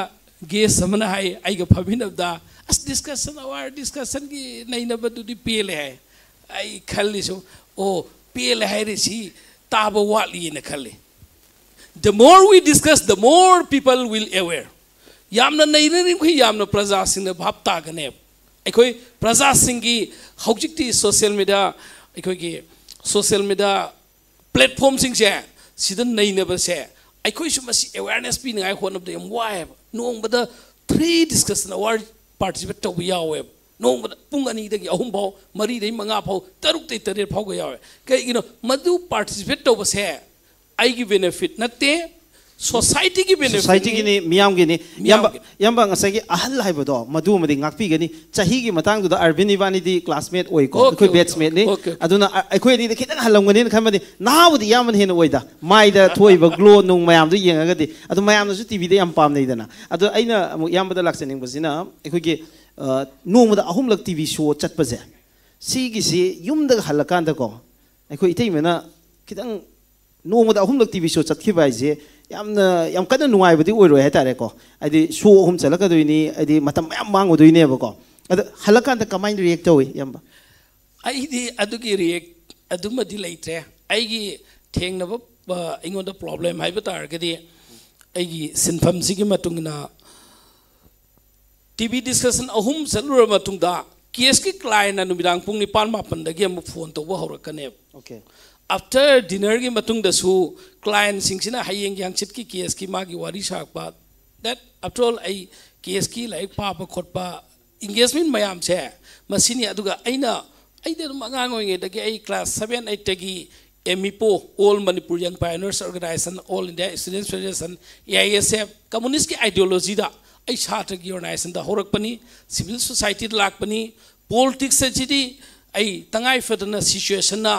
guest ꯑꯃꯅ ꯍꯥꯏ, ꯑꯩꯒ ꯐꯝꯃꯤꯟꯅꯕꯗ, "ꯑꯁ, discussion hour, discussion-ꯒꯤ ꯅꯩꯅꯕꯗꯨꯗꯤ ꯄꯦꯜꯂꯦ" ꯍꯥꯏ꯫ ꯑꯩ ꯈꯜꯂꯤꯁꯨ, "ꯑꯣ, ꯄꯦꯜꯂꯦ ꯍꯥꯏꯔꯤꯁꯤ ꯇꯥꯕ ꯋꯥꯠꯂꯤꯅ" ꯈꯜꯂꯤ꯫ The more we discuss, the more people will aware. ꯌꯥꯝꯅ ꯅꯩꯅꯔꯤꯕ ꯃꯈꯩ ꯌꯥꯝꯅ ꯄ꯭ꯔꯖꯥꯁꯤꯡꯅ ꯚꯥꯞ ꯇꯥꯒꯅꯦꯕ꯫ ꯑꯩꯈꯣꯏ ꯄ꯭ꯔꯖꯥꯁꯤꯡꯒꯤ ꯍꯧꯖꯤꯛꯇꯤ social media, ꯑꯩꯈꯣꯏꯒꯤ social media platform-ꯁꯤꯡꯁꯦ, ꯁꯤꯗ ꯅꯩꯅꯕꯁꯦ ꯑꯩꯈꯣꯏꯁꯨ ꯃꯁꯤ awareness ꯄꯤꯅꯤꯡꯉꯥꯏ ꯍꯣꯠꯅꯕꯗ ꯌꯥꯝ ꯋꯥꯏꯌꯦꯕ꯫ ꯅꯣꯡꯃꯗ three discussion hour participate ꯇꯧꯕ ꯌꯥꯎꯋꯦꯕ꯫ ꯅꯣꯡꯃꯗ ꯄꯨꯡ ꯑꯅꯤꯗꯒꯤ ꯑꯍꯨꯝ ꯐꯥꯎ, ꯃꯔꯤꯗꯒꯤ ꯃꯉꯥ ꯐꯥꯎ, ꯇꯔꯨꯛꯇꯒꯤ ꯇꯔꯦꯠ ꯐꯥꯎꯒ ꯌꯥꯎꯋꯦ꯫ ꯀꯩꯒꯤꯅꯣ? ꯃꯗꯨ participate ꯇꯧꯕꯁꯦ ꯑꯩꯒꯤ benefit ꯅꯠꯇꯦ, society-ꯒꯤ benefit-ꯅꯤ꯫ Society-ꯒꯤꯅꯤ, ꯃꯤꯌꯥꯝꯒꯤꯅꯤ꯫ ꯏꯌꯥꯝꯕ, ꯃꯤꯌꯥꯝꯒꯤ꯫ ꯏꯌꯥꯝꯕ, ꯉꯁꯥꯏꯒꯤ ꯑꯍꯜ ꯍꯥꯏꯕꯗꯣ, ꯃꯗꯨꯃꯗꯤ ꯉꯥꯛꯄꯤꯒꯅꯤ꯫ ꯆꯍꯤꯒꯤ ꯃꯇꯥꯡꯗꯨꯗ ꯑꯔꯕꯤꯟ ꯏꯕꯥꯅꯤ-ꯗꯤ classmate ꯑꯣꯏꯀꯣ, OK, ꯑꯩꯈꯣꯏ OK, batchmate-ꯅꯤ꯫ OK, OK. ꯑꯗꯨꯅ ꯑ-, ꯑꯩꯈꯣꯏ ꯑꯅꯤꯗ ꯈꯤꯇꯪ ꯍꯜꯂꯝꯒꯅꯤꯅ ꯈꯟꯕꯅꯤ꯫ ꯅꯍꯥꯕꯨꯗꯤ ꯏꯌꯥꯝꯕꯅ ꯍꯦꯟꯅ ꯑꯣꯏꯗ, ꯃꯥꯏꯗ ꯊꯣꯛꯏꯕ glow ꯅꯨꯡ ꯃꯌꯥꯝꯗꯣ ꯌꯦꯡꯉꯒꯗꯤ꯫ ꯑꯗꯨ ꯃꯌꯥꯝꯅꯁꯨ T V-ꯗ ꯌꯥꯝ ꯄꯥꯝꯅꯩꯗꯅ꯫ ꯑꯗꯣ ꯑꯩꯅ ꯑꯃꯨꯛ ꯏꯌꯥꯝꯕꯗ ꯂꯥꯛꯆꯅꯤꯡꯕꯁꯤꯅ, ꯑꯩꯈꯣꯏꯒꯤ, ꯑ, ꯅꯣꯡꯃꯗ ꯑꯍꯨꯝꯂꯛ T V show ꯆꯠꯄꯁꯦ, ꯁꯤꯒꯤꯁꯤ ꯌꯨꯝꯗꯒ ꯍꯜꯂꯀꯥꯟꯗꯀꯣ, ꯑꯩꯈꯣꯏ ꯏꯇꯩꯃꯅ ꯈꯤꯇꯪ ꯅꯣꯡꯃꯗ ꯑꯍꯨꯝꯂꯛ T V show ꯆꯠꯈꯤꯕ ꯍꯥꯏꯁꯦ ꯌꯥꯝꯅ, ꯌꯥꯝ ꯀꯟꯅ ꯅꯨꯡꯉꯥꯏꯕꯗꯤ ꯑꯣꯏꯔꯣꯏ ꯍꯥꯏꯇꯥꯔꯦꯀꯣ꯫ ꯍꯥꯏꯗꯤ show ꯑꯍꯨꯝ ꯆꯠꯂꯛꯀꯗꯣꯏꯅꯤ, ꯍꯥꯏꯗꯤ ꯃꯇꯝ ꯃꯌꯥꯝ ꯃꯥꯡꯉꯨꯗꯣꯏꯅꯦꯕꯀꯣ꯫ ꯑꯗ ꯍꯜꯂꯛꯀꯥꯟꯗ ꯀꯃꯥꯏꯅ react ꯇꯧꯏ, ꯏꯌꯥꯝꯕ? ꯑꯩꯗꯤ ꯑꯗꯨꯒꯤ react ꯑꯗꯨꯃꯗꯤ ꯂꯩꯇ꯭ꯔꯦ꯫ ꯑꯩꯒꯤ ꯊꯦꯡꯅꯕ, ꯑ, ꯑꯩꯉꯣꯟꯗ problem ꯍꯥꯏꯕ ꯇꯥꯔꯒꯗꯤ, ꯑꯩꯒꯤ ꯁꯤꯟꯐꯝꯁꯤꯒꯤ ꯃꯇꯨꯡ ꯏꯟꯅ T V discussion ꯑꯍꯨꯝ ꯆꯠꯂꯨꯔꯕ ꯃꯇꯨꯡꯗ, ꯀꯦꯁꯀꯤ ꯀ꯭ꯂꯥꯏꯟꯅ ꯅꯨꯃꯤꯗꯥꯡ ꯄꯨꯡ ꯅꯤꯄꯥꯟ ꯃꯥꯄꯟꯗꯒꯤ ꯑꯃꯨꯛ ꯐꯣꯟ ꯇꯧꯕ ꯍꯧꯔꯛꯀꯅꯦꯕ꯫ Okay. ꯑꯥꯐꯇꯔ ꯗꯤꯅꯔꯒꯤ ꯃꯇꯨꯡꯗꯁꯨ ꯀ꯭ꯂꯥꯏꯟꯁꯤꯡꯁꯤꯅ ꯍꯌꯦꯡꯒꯤ ꯍꯪꯆꯤꯠꯀꯤ ꯀꯦꯁꯀꯤ ꯃꯥꯒꯤ ꯋꯥꯔꯤ ꯁꯥꯔꯛꯄ꯫ That after all, ꯑꯩ ꯀꯦꯁꯀꯤ ꯂꯥꯏꯔꯤꯛ ꯄꯥꯕ ꯈꯣꯠꯄ, ꯏꯟꯒꯦꯖꯃꯦꯟ ꯃꯌꯥꯝꯁꯦ ꯃꯁꯤꯅꯤ꯫ ꯑꯗꯨꯒ ꯑꯩꯅ ꯑꯩꯗꯤ ꯑꯗꯨꯝ ꯑꯉꯥꯡ ꯑꯣꯏꯔꯤꯉꯩꯗꯒꯤ, ꯑꯩ ꯀ꯭ꯂꯥꯁ ꯁꯕꯦꯟ ꯑꯩꯠꯇꯒꯤ ꯑꯦꯝ ꯏ ꯄꯣ, All Manipur Young Pioneers Organization, All India Students Federation, A I S F, ꯀꯝꯃꯨꯅꯤꯁꯀꯤ ꯑꯥꯏꯗꯤꯌꯣꯂꯣꯖꯤꯗ ꯑꯩ ꯁꯥꯇ꯭ꯔꯒꯤ ꯑꯣꯔꯒꯅꯥꯏꯖꯦꯁꯟꯗ ꯍꯧꯔꯛꯄꯅꯤ, ꯁꯤꯚꯤꯜ ꯁꯣꯁꯥꯏꯇꯤꯗ ꯂꯥꯛꯄꯅꯤ꯫ ꯄꯣꯂꯤꯇꯤꯛꯁ ꯑꯁꯤꯗꯤ ꯑꯩ ꯇꯉꯥꯏ ꯐꯗꯅ ꯁꯤꯆꯨꯋꯦꯁꯟꯅ,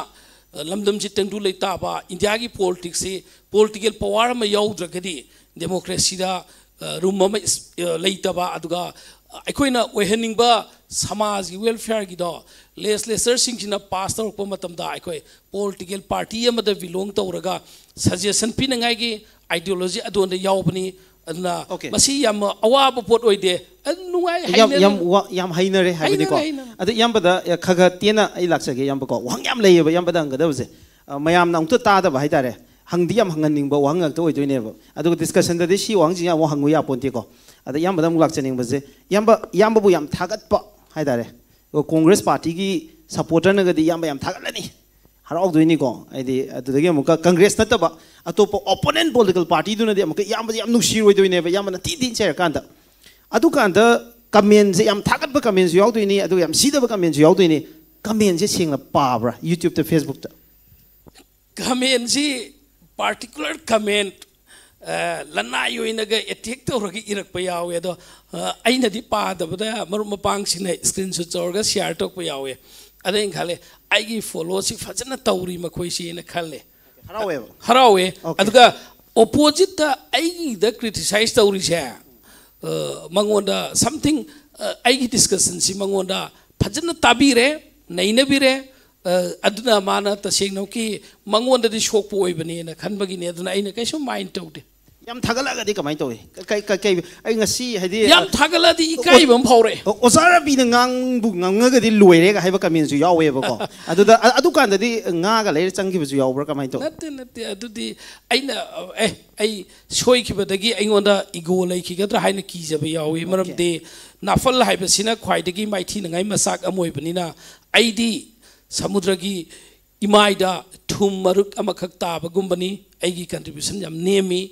ꯑ, ꯂꯝꯗꯝꯁꯤ ꯇꯪꯗꯨ ꯂꯩꯇꯥꯕ, ꯏꯟꯗꯤꯌꯥꯒꯤ ꯄꯣꯂꯤꯇꯤꯛꯁꯁꯤ ꯄꯣꯂꯤꯇꯤꯀꯦꯜ ꯄꯋꯥꯔ ꯑꯃ ꯌꯥꯎꯗ꯭ꯔꯒꯗꯤ ꯗꯦꯃꯣꯀ꯭ꯔꯦꯁꯤꯗ, ꯑ, ꯔꯨꯝ ꯑꯃ ꯏꯁ-, ꯑ, ꯂꯩꯇꯕ, ꯑꯗꯨꯒ ꯑꯩꯈꯣꯏꯅ ꯑꯣꯏꯍꯟꯅꯤꯡꯕ ꯁꯃꯥꯖꯒꯤ ꯋꯦꯜꯐꯤꯌꯔꯒꯤꯗꯣ ꯂꯦꯖꯤꯁꯂꯦꯆꯔꯁꯤꯡꯁꯤꯅ ꯄꯥꯁ ꯇꯧꯔꯛꯄ ꯃꯇꯝꯗ ꯑꯩꯈꯣꯏ ꯄꯣꯂꯤꯇꯤꯀꯦꯜ ꯄꯥꯔꯇꯤ ꯑꯃꯗ ꯕꯤꯂꯣꯡ ꯇꯧꯔꯒ ꯁꯖꯦꯁꯟ ꯄꯤꯅꯉꯥꯏꯒꯤ ꯑꯥꯏꯗꯤꯌꯣꯂꯣꯖꯤ ꯑꯗꯣꯝꯗ ꯌꯥꯎꯕꯅꯤ꯫ ꯑꯗꯨꯅ Okay. ꯃꯁꯤ ꯌꯥꯝ ꯑꯋꯥꯕ ꯄꯣꯠ ꯑꯣꯏꯗꯦ꯫ ꯑꯗꯨ ꯅꯨꯡꯉꯥꯏ, ꯌꯥꯝ ꯍꯩꯅꯔꯦ꯫ ꯌꯥꯝ ꯋꯥ- ꯌꯥꯝ ꯍꯩꯅꯔꯦ ꯍꯥꯏꯕꯅꯤꯀꯣ꯫ ꯍꯩꯅꯔꯦ, ꯍꯩꯅꯔꯦ꯫ ꯑꯗꯣ ꯏꯌꯥꯝꯕꯗ, ꯑ, ꯈꯔ ꯈꯔ ꯇꯦꯟꯅ ꯑꯩ ꯂꯥꯛꯆꯒꯦ ꯏꯌꯥꯝꯕꯀꯣ꯫ ꯋꯥꯍꯪ ꯌꯥꯝ ꯂꯩꯌꯦꯕ ꯏꯌꯥꯝꯕꯗ ꯍꯪꯒꯗꯕꯁꯦ꯫ ꯑ, ꯃꯌꯥꯝꯅ ꯑꯃꯨꯛꯇ ꯇꯥꯗꯕ ꯍꯥꯏꯇꯥꯔꯦ꯫ ꯍꯪꯗꯤ ꯌꯥꯝ ꯍꯪꯍꯟꯅꯤꯡꯕ ꯋꯥꯍꯪ ꯉꯥꯛꯇ ꯑꯣꯏꯗꯣꯏꯅꯦꯕ꯫ ꯑꯗꯨꯒ ꯗꯤꯁꯀꯁꯟꯗꯗꯤ ꯁꯤ ꯋꯥꯍꯪꯁꯤ ꯌꯥꯝ ꯍꯪꯉꯨ ꯌꯥꯄꯣꯟꯇꯦꯀꯣ꯫ ꯑꯗ ꯏꯌꯥꯝꯕꯗ ꯑꯃꯨꯛ ꯂꯥꯛꯆꯅꯤꯡꯕꯁꯦ, ꯏꯌꯥꯝꯕ, ꯏꯌꯥꯝꯕꯕꯨ ꯌꯥꯝ ꯊꯥꯒꯠꯄ ꯍꯥꯏꯇꯥꯔꯦ꯫ ꯑꯗꯣ ꯀꯣꯡꯒ꯭ꯔꯦꯁ ꯄꯥꯔꯇꯤꯒꯤ ꯁꯄꯣꯔꯇꯔꯅꯒꯗꯤ ꯏꯌꯥꯝꯕ ꯌꯥꯝ ꯊꯥꯒꯠꯂꯅꯤ, ꯍꯔꯥꯎꯗꯣꯏꯅꯤꯀꯣ꯫ ꯍꯥꯏꯗꯤ ꯑꯗꯨꯗꯒꯤ ꯑꯃꯨꯛꯀ ꯀꯪꯒ꯭ꯔꯦꯁ ꯅꯠꯇꯕ ꯑꯇꯣꯞꯄ ꯑꯣꯄꯣꯅꯦꯟ ꯄꯣꯂꯤꯇꯤꯀꯦꯜ ꯄꯥꯔꯇꯤꯗꯨꯅꯗꯤ ꯑꯃꯨꯛꯀ ꯏꯌꯥꯝꯕꯁꯦ ꯌꯥꯝ ꯅꯨꯡꯁꯤꯔꯣꯏꯗꯣꯏꯅꯦꯕ, ꯏꯌꯥꯝꯕꯅ ꯊꯤ ꯊꯤꯅ ꯆꯩꯔꯀꯥꯟꯗ꯫ ꯑꯗꯨꯀꯥꯟꯗ ꯀꯃꯦꯟꯁꯦ ꯌꯥꯝ ꯊꯥꯒꯠꯄ ꯀꯃꯦꯟꯁꯨ ꯌꯥꯎꯗꯣꯏꯅꯤ, ꯑꯗꯨꯒ ꯌꯥꯝ ꯁꯤꯗꯕ ꯀꯃꯦꯟꯁꯨ ꯌꯥꯎꯗꯣꯏꯅꯤ꯫ ꯀꯃꯦꯟꯁꯦ ꯁꯦꯡꯅ ꯄꯥꯕ꯭ꯔꯥ YouTube-ꯇ, Facebook-ꯇ? ꯀꯃꯦꯟꯁꯤ ꯄꯥꯔꯇꯤꯀꯨꯂꯔ ꯀꯃꯦꯟ, ꯑ, ꯂꯅꯥꯏ ꯑꯣꯏꯅꯒ ꯑꯦꯇꯦꯛ ꯇꯧꯔꯒ ꯏꯔꯛꯄ ꯌꯥꯎꯋꯦ꯫ ꯑꯗꯣ, ꯑ, ꯑꯩꯅꯗꯤ ꯄꯥꯗꯕꯗ ꯃꯔꯨꯞ ꯃꯄꯥꯡꯁꯤꯡꯅ ꯏꯁꯀ꯭ꯔꯤꯟꯁꯣꯠ ꯇꯧꯔꯒ ꯁꯤꯌꯥꯔ ꯇꯧꯔꯛꯄ ꯌꯥꯎꯋꯦ꯫ ꯑꯗ ꯑꯩꯅ ꯈꯜꯂꯦ, "ꯑꯩꯒꯤ ꯐꯣꯂꯣꯁꯤ ꯐꯖꯅ ꯇꯧꯔꯤ ꯃꯈꯣꯏꯁꯤꯅ" ꯈꯜꯂꯦ꯫ ꯍꯔꯥꯎꯋꯦꯕ꯫ ꯍꯔꯥꯎꯋꯦ꯫ Okay. ꯑꯗꯨꯒ ꯑꯣꯄꯣꯖꯤꯠꯇ ꯑꯩꯒꯤꯗ ꯀ꯭ꯔꯤꯇꯤꯁꯥꯏꯁ ꯇꯧꯔꯤꯁꯦ, ꯑ, ꯃꯉꯣꯟꯗ ꯁꯝꯊꯤꯡ, ꯑ, ꯑꯩꯒꯤ ꯗꯤꯁꯀꯁꯟꯁꯤ ꯃꯉꯣꯟꯗ ꯐꯖꯅ ꯇꯥꯕꯤꯔꯦ, ꯅꯩꯅꯕꯤꯔꯦ꯫ ꯑ, ꯑꯗꯨꯅ ꯃꯥꯅ ꯇꯁꯦꯡꯅꯃꯛꯀꯤ ꯃꯉꯣꯟꯗꯗꯤ ꯁꯣꯛꯄ ꯑꯣꯏꯕꯅꯦꯅ ꯈꯟꯕꯒꯤꯅꯦ꯫ ꯑꯗꯨꯅ ꯑꯩꯅ ꯀꯩꯁꯨ ꯃꯥꯏꯟ ꯇꯧꯗꯦ꯫ ꯌꯥꯝ ꯊꯥꯒꯠꯂꯛꯑꯒꯗꯤ ꯀꯃꯥꯏꯅ ꯇꯧꯏ? ꯀꯩ ꯀꯩ ꯀꯩ ꯑꯩ ꯉꯁꯤ ꯍꯥꯏꯗꯤ ꯌꯥꯝ ꯊꯥꯒꯠꯂꯛꯑꯗꯤ ꯏꯀꯥꯏꯕ ꯑꯃ ꯐꯥꯎꯔꯛꯑꯦ꯫ ꯑꯣꯖꯥ ꯔꯕꯤꯅ ꯉꯥꯡꯕꯨ ꯉꯥꯡꯉꯒꯗꯤ ꯂꯣꯏꯔꯦꯒ ꯍꯥꯏꯕ ꯀꯃꯦꯟꯁꯨ ꯌꯥꯎꯋꯦꯕꯀꯣ꯫ ꯑꯗꯨꯗ ꯑ- ꯑꯗꯨꯀꯥꯟꯗꯗꯤ ꯉꯥꯒ ꯂꯩꯔ ꯆꯪꯈꯤꯕꯁꯨ ꯌꯥꯎꯕ꯭ꯔꯥ, ꯀꯃꯥꯏꯅ ꯇꯧꯏ? ꯅꯠꯇꯦ ꯅꯠꯇꯦ, ꯑꯗꯨꯗꯤ ꯑꯩꯅ ꯑꯦ ꯑꯩ ꯁꯣꯏꯈꯤꯕꯗꯒꯤ ꯑꯩꯉꯣꯟꯗ ꯏꯒꯣ ꯂꯩꯈꯤꯒꯗ꯭ꯔꯥ ꯍꯥꯏꯅ ꯀꯤꯖꯕ ꯌꯥꯎꯏ꯫ ꯃꯔꯝꯗꯤ ꯅꯥꯐꯜ ꯍꯥꯏꯕꯁꯤꯅ ꯈ꯭ꯋꯥꯏꯗꯒꯤ ꯃꯥꯏꯊꯤꯅꯉꯥꯏ ꯃꯆꯥꯛ ꯑꯃ ꯑꯣꯏꯕꯅꯤꯅ, ꯑꯩꯗꯤ ꯁꯃꯨꯗ꯭ꯔꯒꯤ ꯏꯃꯥꯏꯗ ꯊꯨꯝ ꯃꯔꯨꯛ ꯑꯃꯈꯛ ꯇꯥꯕꯒꯨꯝꯕꯅꯤ꯫ ꯑꯩꯒꯤ ꯀꯟꯇ꯭ꯔꯤꯕ꯭ꯌꯨꯁꯟ ꯌꯥꯝ ꯅꯦꯝꯃꯤ꯫